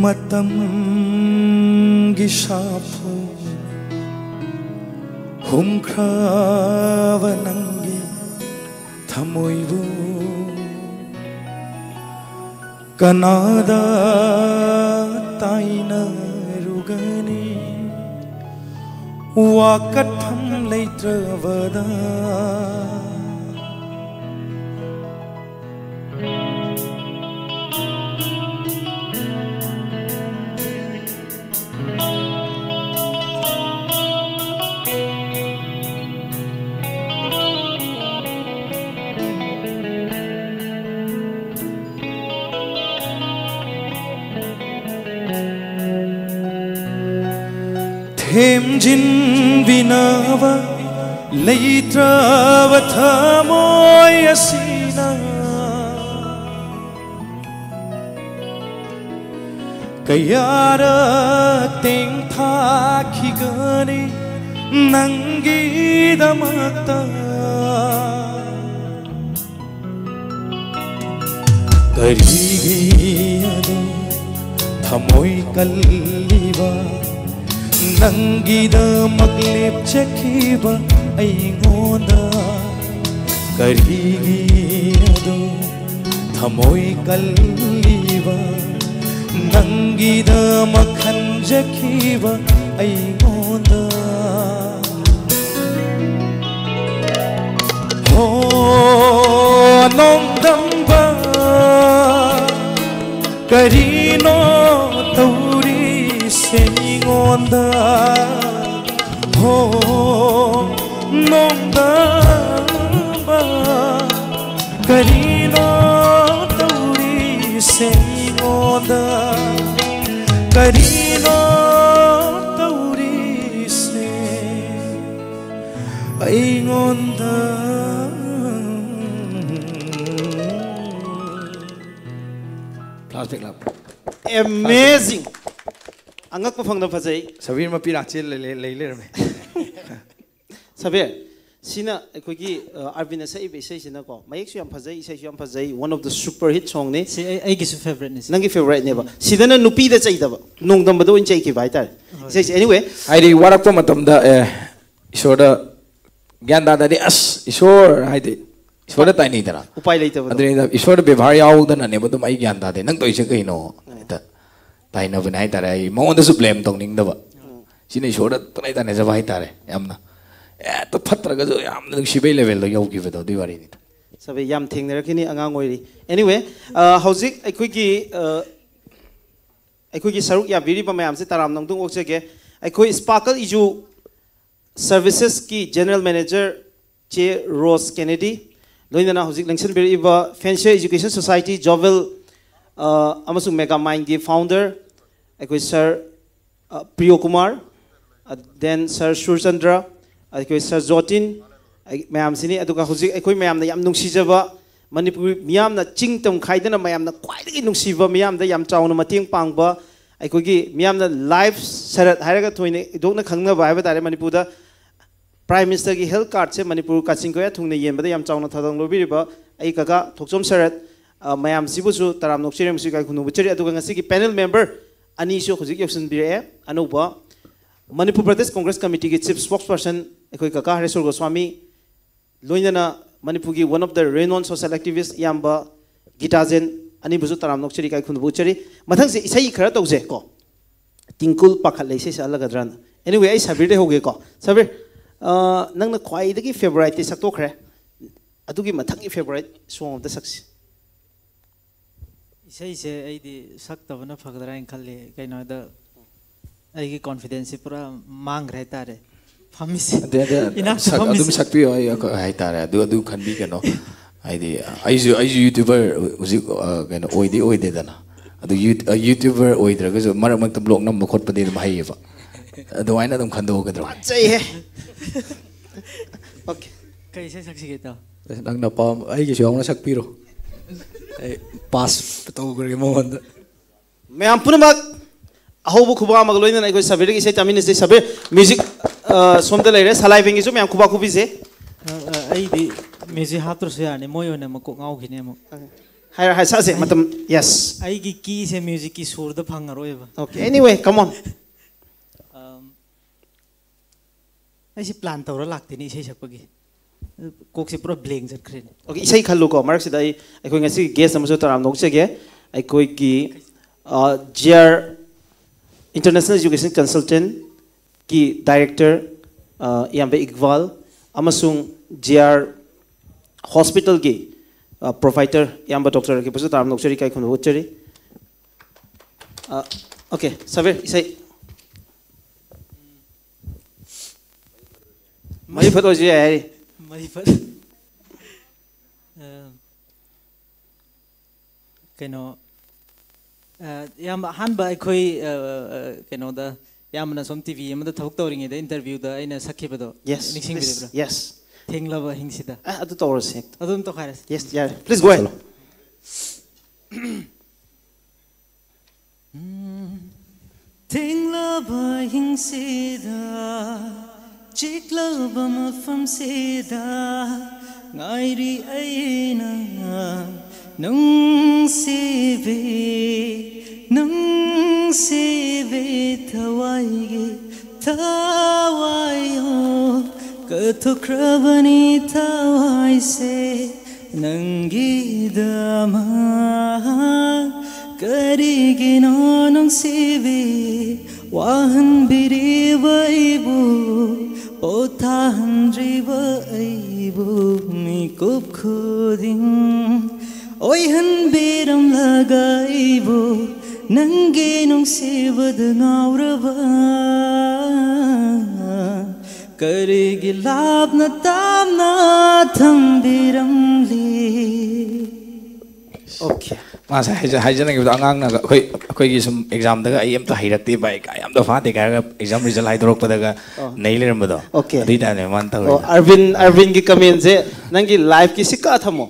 ꯃꯇꯝꯒꯤ ꯁꯥꯐꯨ ꯍꯨꯝꯈ꯭ꯔꯕ ꯅꯪꯒꯤ ꯊꯃꯣꯏꯕꯨ ꯀꯅꯥꯗ ꯇꯥꯏꯅꯔꯨꯒꯅꯤ? ꯋꯥꯀꯠꯐꯝ ꯂꯩꯇ꯭ꯔꯕꯗ꯫ ꯊꯦꯝꯖꯤꯟꯕꯤꯅꯕ ꯂꯩꯇ꯭ꯔꯕ ꯊꯃꯣꯏ ꯑꯁꯤꯅ ꯀꯌꯥꯔꯛ ꯇꯦꯡꯊꯥꯈꯤꯒꯅꯤ ꯅꯪꯒꯤꯗꯃꯛꯇ? ꯀꯔꯤꯒꯤ ꯑꯗꯨ ꯊꯃꯣꯏ ꯀꯜꯂꯤꯕ ꯅꯪꯒꯤꯗꯃꯛ ꯂꯦꯞꯆꯈꯤꯕ ꯑꯩꯉꯣꯟꯗ? ꯀꯔꯤꯒꯤ ꯑꯗꯨ ꯊꯃꯣꯏ ꯀꯜꯂꯤꯕ ꯅꯪꯒꯤꯗꯃꯛ ꯈꯟꯖꯈꯤꯕ ꯑꯩꯉꯣꯟꯗ? ꯍꯣ ꯅꯣꯡꯗꯝꯕ, ꯀꯔꯤꯅꯣ ꯇꯧꯔꯤꯁꯦ ꯑꯩꯉꯣꯟꯗ? ꯍꯣ ꯅꯣꯡꯗꯝꯕ, ꯀꯔꯤꯅꯣ ꯇꯧꯔꯤꯁꯦ ꯑꯩꯉꯣꯟꯗ? ꯀꯔꯤꯅꯣ ꯇꯧꯔꯤꯁꯦ ꯑꯩꯉꯣꯟꯗ? Flashback ꯂꯥꯛꯄ꯫ Amazing! ꯑꯉꯛꯄ ꯐꯪꯅ ꯐꯖꯩ꯫ ꯁꯕꯤꯔ ꯃꯄꯤ ꯂꯥꯛꯆꯦ ꯂꯩ, ꯂꯩ, ꯂꯩ ꯂꯩꯔꯝꯃꯦ꯫ ꯁꯕꯤꯔ, ꯁꯤꯅ ꯑꯩꯈꯣꯏꯒꯤ ꯑ, ꯑꯔꯕꯤꯟꯅ ꯁꯛꯏꯕ ꯏꯁꯩꯁꯤꯅꯀꯣ, ꯃꯌꯦꯛꯁꯨ ꯌꯥꯝ ꯐꯖꯩ, ꯏꯁꯩꯁꯨ ꯌꯥꯝ ꯐꯖꯩ, one of the super hit songꯅꯤ꯫ ꯁꯤ ꯑꯩ ꯑꯩꯒꯤꯁꯨ ꯐꯦꯕꯔꯦꯠꯅꯤ ꯁꯤ꯫ ꯅꯪꯒꯤ ꯐꯦꯕꯣꯔꯥꯏꯠꯅꯦꯕ꯫ ꯁꯤꯗꯅ ꯅꯨꯄꯤꯗ ꯆꯩꯗꯕ, ꯅꯣꯡꯗꯝꯕꯗ ꯑꯣꯏꯅ ꯆꯩꯈꯤꯕ ꯍꯥꯏꯇꯥꯔꯦ꯫ ꯏꯁꯩꯁꯦ anyway꯫ ꯍꯥꯏꯗꯤ ꯋꯥꯔꯛꯄ ꯃꯇꯝꯗ ꯑꯦ ꯏꯁꯣꯔꯗ ꯒ꯭ꯌꯥꯟ ꯇꯥꯗꯗꯤ ꯑꯁ ꯏꯁꯣꯔ ꯍꯥꯏꯗꯤ ꯏꯁꯣꯔꯗ ꯇꯥꯏꯅꯩꯗꯅ꯫ ꯎꯄꯥꯏ ꯂꯩꯇꯕꯗꯣ꯫ ꯑꯗꯨꯅꯤꯗ ꯏꯁꯣꯔꯗ ꯕꯦꯕꯥꯔ ꯌꯥꯎꯗꯅꯅꯦꯕ ꯑꯗꯨꯝ ꯑꯩ ꯒ꯭ꯌꯥꯟ ꯇꯥꯗꯦ ꯅꯪ ꯇꯧꯔꯤꯁꯦ ꯀꯩꯅꯣ ꯍꯦꯛꯇ ꯇꯥꯏꯅꯕꯅꯦ ꯍꯥꯏꯇꯥꯔꯦ꯫ ꯑꯩ ꯃꯉꯣꯟꯗꯁꯨ ꯕ꯭ꯂꯦꯝ ꯇꯧꯅꯤꯡꯗꯕ꯫ ꯁꯤꯅ ꯏꯁꯣꯔꯗ ꯄꯪꯇꯥꯏ ꯇꯥꯏꯅꯖꯕ ꯍꯥꯏꯇꯥꯔꯦ꯫ ꯌꯥꯝꯅ ꯍꯦꯛꯇ ꯐꯠꯇ꯭ꯔꯒꯁꯨ ꯌꯥꯝꯅ ꯅꯨꯡꯁꯤꯕꯩ ꯂꯦꯚꯦꯜꯗ ꯌꯧꯈꯤꯕꯗꯣ ꯑꯗꯨꯒꯤ ꯋꯥꯔꯤꯅꯤꯗ꯫ ꯁꯕꯦ, ꯌꯥꯝ ꯊꯦꯡꯅꯔꯛꯈꯤꯅꯤ ꯑꯉꯥꯡ ꯑꯣꯏꯔꯤ꯫ Anyway, ꯍꯧꯖꯤꯛ ꯑꯩꯈꯣꯏꯒꯤ ꯑ, ꯑꯩꯈꯣꯏꯒꯤ ꯁꯔꯨꯛ ꯌꯥꯕꯤꯔꯤꯕ ꯃꯌꯥꯝꯁꯦ ꯇꯔꯥꯝꯅ ꯑꯃꯨꯛꯇꯪ ꯑꯣꯛꯆꯒꯦ꯫ ꯑꯩꯈꯣꯏ ꯁ꯭ꯄꯥꯔꯀꯜ ꯏꯖꯨ ꯁꯔꯚꯤꯁꯦꯁꯀꯤ ꯖꯦꯅꯔꯦꯜ ꯃꯦꯅꯦꯖꯔ ꯆꯦ ꯔꯣꯁ ꯀꯦꯅꯦꯗꯤ, ꯂꯣꯏꯅꯅ ꯍꯧꯖꯤꯛ ꯂꯦꯡꯁꯤꯟꯕꯤꯔꯛꯏꯕ Fancier Education Society, ꯖꯣꯕꯦꯜ, ꯑ, ꯑꯃꯁꯨꯡ ꯃꯦꯒꯥ ꯃꯥꯏꯟꯒꯤ ꯐꯥꯎꯟꯗꯔ ꯑꯩꯈꯣꯏ ꯁꯥꯔ ꯑ, ꯄ꯭ꯔꯤꯌꯣ ꯀꯨꯃꯥꯔ, ꯑ, then ꯁꯥꯔ ꯁꯨꯔꯆꯟꯗ꯭ꯔ, ꯑꯩꯈꯣꯏ ꯁꯥꯔ ꯖꯣꯇꯤꯟ, ꯑꯩ, ꯃꯌꯥꯝꯁꯤꯅꯤ꯫ ꯑꯗꯨꯒ ꯍꯧꯖꯤꯛ ꯑꯩꯈꯣꯏ ꯃꯌꯥꯝꯅ ꯌꯥꯝ ꯅꯨꯡꯁꯤꯖꯕ, ꯃꯅꯤꯄꯨꯔ ꯃꯤꯌꯥꯝꯅ ꯆꯤꯡ ꯇꯝ ꯈꯥꯏꯗꯅ ꯃꯌꯥꯝꯅ ꯈ꯭ꯋꯥꯏꯗꯒꯤ ꯅꯨꯡꯁꯤꯕ, ꯃꯤꯌꯥꯝꯗ ꯌꯥꯝ ꯆꯥꯎꯅ ꯃꯇꯦꯡ ꯄꯥꯡꯕ, ꯑꯩꯈꯣꯏꯒꯤ ꯃꯤꯌꯥꯝꯅ ꯂꯥꯏꯐ ꯁꯔꯠ ꯍꯥꯏꯔꯒ ꯊꯣꯏꯅ ꯏꯗꯣꯛꯅ ꯈꯪꯅꯕ ꯍꯥꯏꯕ ꯇꯥꯔꯦ ꯃꯅꯤꯄꯨꯔꯗ꯫ ꯄ꯭ꯔꯥꯏꯝ ꯃꯤꯅꯤꯁꯇꯔꯒꯤ ꯍꯦꯜꯊ ꯀꯥꯔꯗꯁꯦ ꯃꯅꯤꯄꯨꯔ ꯀꯥꯆꯤꯟ ꯀꯣꯌꯥ ꯊꯨꯡꯅ ꯌꯦꯟꯕꯗ ꯌꯥꯝ ꯆꯥꯎꯅ ꯊꯧꯗꯥꯡ ꯂꯧꯕꯤꯔꯤꯕ ꯑꯩ ꯀꯀꯥ ꯊꯣꯛꯆꯣꯝ ꯁꯔꯠ, ꯑ, ꯃꯌꯥꯝꯁꯤꯕꯨꯁꯨ ꯇꯔꯥꯝꯅ ꯑꯣꯛꯆꯔꯤ ꯑꯃꯁꯨꯡ ꯏꯀꯥꯏ ꯈꯨꯝꯅꯕ ꯎꯠꯆꯔꯤ꯫ ꯑꯗꯨꯒ ꯉꯁꯤꯒꯤ ꯄꯦꯅꯦꯜ ꯃꯦꯝꯕꯔ ꯑꯅꯤꯁꯨ ꯍꯧꯖꯤꯛ ꯌꯧꯁꯤꯟꯕꯤꯔꯛꯑꯦ꯫ ꯑꯅꯧꯕ ꯃꯅꯤꯄꯨꯔ ꯄ꯭ꯔꯗꯦꯁ ꯀꯣꯡꯒ꯭ꯔꯦꯁ ꯀꯃꯤꯇꯤꯒꯤ ꯆꯤꯐ ꯁ꯭ꯄꯣꯛꯁ ꯄꯔꯁꯟ ꯑꯩꯈꯣꯏ ꯀꯀꯥ ꯍꯔꯦꯁꯣꯔ ꯒꯣꯁ꯭ꯋꯥꯃꯤ, ꯂꯣꯏꯅꯅ ꯃꯅꯤꯄꯨꯔꯒꯤ one of the renowned social activist ꯏꯌꯥꯝꯕ ꯒꯤꯇꯥꯖꯦꯟ, ꯑꯅꯤꯕꯨꯁꯨ ꯇꯔꯥꯝꯅ ꯑꯣꯛꯆꯔꯤ, ꯏꯀꯥꯏ ꯈꯨꯝꯅꯕ ꯎꯠꯆꯔꯤ꯫ ꯃꯊꯪꯁꯦ ꯏꯁꯩ ꯈꯔ ꯇꯧꯁꯦ ꯀꯣ, ꯇꯤꯡꯀꯨꯜ ꯄꯥꯈꯠꯂꯦ ꯏꯁꯩ ꯁꯛꯍꯜꯂꯒꯗ꯭ꯔꯅ꯫ Anyway, ꯑꯩ ꯁꯕꯤꯔꯗꯩ ꯍꯧꯒꯦꯀꯣ꯫ ꯁꯕꯤꯔ, ꯑ, ꯅꯪꯅ ꯈ꯭ꯋꯥꯏꯗꯒꯤ ꯐꯦꯕꯣꯔꯥꯏꯠꯇꯤ ꯁꯛꯇꯣꯛꯈ꯭ꯔꯦ, ꯑꯗꯨꯒꯤ ꯃꯊꯪꯒꯤ ꯐꯦꯕꯣꯔꯥꯏꯠ ꯁꯣꯡ ꯑꯝꯇ ꯁꯛꯁꯤ꯫ ꯏꯁꯩꯁꯦ ꯑꯩꯗꯤ ꯁꯛꯇꯕꯅ ꯐꯒꯗ꯭ꯔꯥ ꯍꯥꯏꯅ ꯈꯜꯂꯤ꯫ ꯀꯩꯅꯣꯗ ꯑꯩꯒꯤ ꯀꯣꯟꯐꯤꯗꯦꯟꯁꯁꯤ ꯄꯨꯔꯥ ꯃꯥꯡꯈ꯭ꯔꯦ ꯍꯥꯏꯇꯥꯔꯦ꯫ ꯐꯝꯃꯤꯁꯦ ꯑꯗꯩ ꯑꯗ ꯏꯅꯥꯛꯇ ꯁꯛ- ꯑꯗꯨꯝ ꯐꯝꯃꯤꯁꯦ꯫ ꯁꯛꯄꯤꯌꯣ꯫ ꯑꯩ ꯑꯩꯈꯣꯏ ꯍꯥꯏꯇꯥꯔꯦ ꯑꯗꯨ ꯑꯗꯨ ꯈꯟꯕꯤꯒꯅꯣ꯫ ꯍꯥꯏꯗꯤ ꯑꯩꯁꯨ ꯑꯩꯁꯨ ꯌꯨꯇ꯭ꯌꯨꯕꯔ ꯍꯧꯖꯤꯛ ꯑ, ꯀꯩꯅꯣ ꯑꯣꯏꯗꯤ ꯑꯣꯏꯗꯦꯗꯅ꯫ ꯑꯗꯨ ꯌꯨ- ꯑ, ꯌꯨꯇ꯭ꯌꯨꯕꯔ ꯑꯣꯏꯗ꯭ꯔꯒꯁꯨ ꯃꯔꯛ ꯃꯔꯛꯇ ꯕ꯭ꯂꯣꯒ ꯅꯝꯕ ꯈꯣꯠꯄꯗꯤ ꯑꯗꯨꯝ ꯍꯩꯌꯦꯕ꯫ ꯑꯗꯨꯃꯥꯏꯅ ꯑꯗꯨꯝ ꯈꯟꯗꯣꯛꯀꯗ꯭ꯔꯣ? ꯐꯖꯩꯍꯦ꯫ Okay꯫ ꯀꯩ ꯏꯁꯩ ꯁꯛꯁꯤꯒꯦ ꯏꯇꯥꯎ? ꯅꯪꯅ ꯑꯄꯥꯝꯕ ꯑꯩꯒꯤꯁꯨ ꯌꯥꯎꯅ ꯁꯛꯄꯤꯔꯣ꯫ ꯑꯩ ꯄꯥꯁ ꯇꯧꯈ꯭ꯔꯒꯦ ꯃꯉꯣꯟꯗ꯫ ꯃꯌꯥꯝ ꯄꯨꯝꯅꯃꯛ ꯑꯍꯧꯕ ꯈꯨꯕꯥꯛ ꯑꯃꯒ ꯂꯣꯏꯅꯅ ꯑꯩꯈꯣꯏ ꯁꯕꯤꯔꯒꯤ ꯏꯁꯩ ꯇꯥꯃꯤꯟꯅꯁꯤ꯫ ꯁꯕꯤꯔ, ꯃ꯭ꯌꯨꯖꯤꯛ, ꯑ, ꯁꯣꯝꯗ ꯂꯩꯔꯦ꯫ ꯁꯂꯥꯏꯕꯦꯟꯒꯤꯁꯨ ꯃꯌꯥꯝ ꯈꯨꯕꯥꯛ ꯈꯨꯕꯤꯁꯦ꯫ ꯑ, ꯑ, ꯑꯩꯗꯤ ꯃ꯭ꯌꯨꯖꯤꯛ ꯍꯥꯞꯇ꯭ꯔꯁꯨ ꯌꯥꯔꯅꯤ, ꯃꯣꯏ ꯑꯣꯏꯅ ꯃꯀꯣꯛ ꯉꯥꯎꯈꯤꯅꯤ ꯑꯃꯨꯛ꯫ ꯍꯥꯏꯔꯣ, ꯍꯥꯏ, ꯁꯥꯁꯦ, ꯃꯇꯝ, yes. ꯑꯩꯒꯤ ꯀꯤꯁꯦ ꯃ꯭ꯌꯨꯖꯤꯛꯀꯤ ꯁꯨꯔꯗ ꯐꯪꯉꯔꯣꯏꯕ꯫ Okay, anyway, come on. ꯑꯝ, ꯑꯩꯁꯦ ꯄ꯭ꯂꯥꯟ ꯇꯧꯔ ꯂꯥꯛꯇꯦꯅꯦ ꯏꯁꯩ ꯁꯛꯄꯒꯤ꯫ ꯀꯣꯛꯁꯦ ꯄꯨꯔꯥ ꯕ꯭ꯂꯦꯡ ꯆꯠꯈ꯭ꯔꯦꯅꯦ꯫ Okay, ꯏꯁꯩ ꯈꯜꯂꯨꯀꯣ꯫ ꯃꯔꯛꯁꯤꯗ ꯑꯩ, ꯑꯩꯈꯣꯏ ꯉꯁꯤꯒꯤ ꯒꯦꯁ ꯑꯃꯁꯨ ꯇꯔꯥꯝꯅ ꯑꯣꯛꯆꯒꯦ꯫ ꯑꯩꯈꯣꯏꯒꯤ, ꯑ, G R International Education Consultant ꯀꯤ ꯗꯥꯏꯔꯦꯛꯇꯔ, ꯑ, ꯏꯌꯥꯝꯕ ꯏꯛꯕꯥꯜ, ꯑꯃꯁꯨꯡ ꯖꯤ ꯑꯥꯔ ꯍꯣꯁꯄꯤꯇꯥꯜꯒꯤ, ꯑ, ꯄ꯭ꯔꯣꯚꯥꯏꯗꯔ ꯏꯌꯥꯝꯕ ꯗꯣꯛꯇꯔ ꯀꯤꯄꯁꯨ ꯇꯔꯥꯝꯅ ꯑꯣꯛꯆꯔꯤ, ꯏꯀꯥꯏ ꯈꯨꯝꯅꯕ ꯎꯠꯆꯔꯤ꯫ ꯑ, okay, ꯁꯕꯤꯔ, ꯏꯁꯩ꯫ ꯃꯔꯤ ꯐꯠ ꯑꯣꯏꯁꯨ ꯌꯥꯏ ꯍꯥꯏꯔꯤ꯫ ꯃꯔꯤ ꯐꯠ꯫ ꯑ, ꯀꯩꯅꯣ, ꯑ, ꯏꯌꯥꯝꯕ, ꯑꯍꯥꯟꯕ ꯑꯩꯈꯣꯏ, ꯑ, ꯑ, ꯀꯩꯅꯣꯗ, ꯏꯌꯥꯝꯕꯅ ꯁꯣꯝ ꯇꯤ ꯚꯤ ꯑꯃꯗ ꯊꯕꯛ ꯇꯧꯔꯤꯉꯩꯗ ꯏꯟꯇꯔꯚ꯭ꯌꯨꯗ ꯑꯩꯅ ꯁꯛꯈꯤꯕꯗꯣ Yes, ꯅꯤꯡꯁꯤꯡꯕꯤꯔꯤꯕ꯭ꯔꯥ? please, yes. ꯊꯦꯡꯂꯕ ꯑꯍꯤꯡꯁꯤꯗ꯫ ꯑ, ꯑꯗꯨ ꯇꯧꯔꯁꯦ ꯍꯦꯛꯇ꯫ ꯑꯗꯨꯝ ꯇꯧꯈꯥꯏꯔꯁꯤ꯫ Yes, ꯌꯥꯔꯦ, please go ahead. ꯊꯦꯡꯂꯕ ꯑꯍꯤꯡꯁꯤꯗ, ꯆꯤꯛꯂꯕ ꯃꯐꯝꯁꯤꯗ ꯉꯥꯏꯔꯤ ꯑꯩꯅ ꯅꯨꯡꯁꯤꯕꯤ, ꯅꯨꯡꯁꯤꯕꯤ ꯊꯋꯥꯏꯒꯤ ꯊꯋꯥꯏꯌꯣ꯫ ꯀꯠꯊꯣꯛꯈ꯭ꯔꯕꯅꯤ ꯊꯋꯥꯏꯁꯦ ꯅꯪꯒꯤꯗꯃꯛ꯫ ꯀꯔꯤꯒꯤꯅꯣ ꯅꯨꯡꯁꯤꯕꯤ ꯋꯥꯍꯟꯕꯤꯔꯤꯕ ꯑꯩꯕꯨ, ꯄꯣꯊꯥꯍꯟꯗ꯭ꯔꯤꯕ ꯑꯩꯕꯨ ꯃꯤꯀꯨꯞ ꯈꯨꯗꯤꯡ ꯑꯣꯏꯍꯟꯕꯤꯔꯝꯂꯒ ꯑꯩꯕꯨ ꯅꯪꯒꯤ ꯅꯨꯡꯁꯤꯕꯗ ꯉꯥꯎꯔꯕ ꯀꯔꯤꯒꯤ ꯂꯥꯞꯅ ꯇꯥꯞꯅ ꯊꯝꯕꯤꯔꯝꯂꯤ? Okay. ꯃꯥꯁꯦ ꯍꯥꯏꯖ- ꯍꯥꯏꯖꯅꯤꯡꯉꯤꯕꯗꯣ ꯑꯉꯥꯡꯅꯒ ꯑꯩꯈꯣꯏ ꯑꯩꯈꯣꯏꯒꯤ ꯁꯨꯝ ꯑꯦꯛꯖꯥꯝꯗꯒ "ꯑꯩ ꯑꯝꯇ ꯍꯩꯔꯛꯇꯦ ꯚꯥꯏ, ꯀꯥꯏ ꯑꯝꯇ ꯐꯥꯗꯦ" ꯀꯥꯏ ꯍꯥꯏꯔꯒ ꯑꯦꯛꯖꯥꯝ ꯔꯤꯖꯜ ꯍꯥꯏꯗꯣꯔꯛꯄꯗꯒ ꯑꯣ. ꯅꯩ ꯂꯩꯔꯝꯕꯗꯣ꯫ Okay. ꯑꯗꯨꯏ ꯇꯥꯏꯞꯅꯦ ꯃꯥꯅ ꯑꯣ, ꯇꯧꯔꯤꯗꯣ꯫ ꯑꯔꯕꯤꯟ, ꯑꯔꯕꯤꯟꯒꯤ ꯀꯃꯦꯟꯁꯦ ꯅꯪꯒꯤ ꯂꯥꯏꯐꯀꯤ ꯁꯤꯛꯀꯥ ꯊꯝꯃꯣ꯫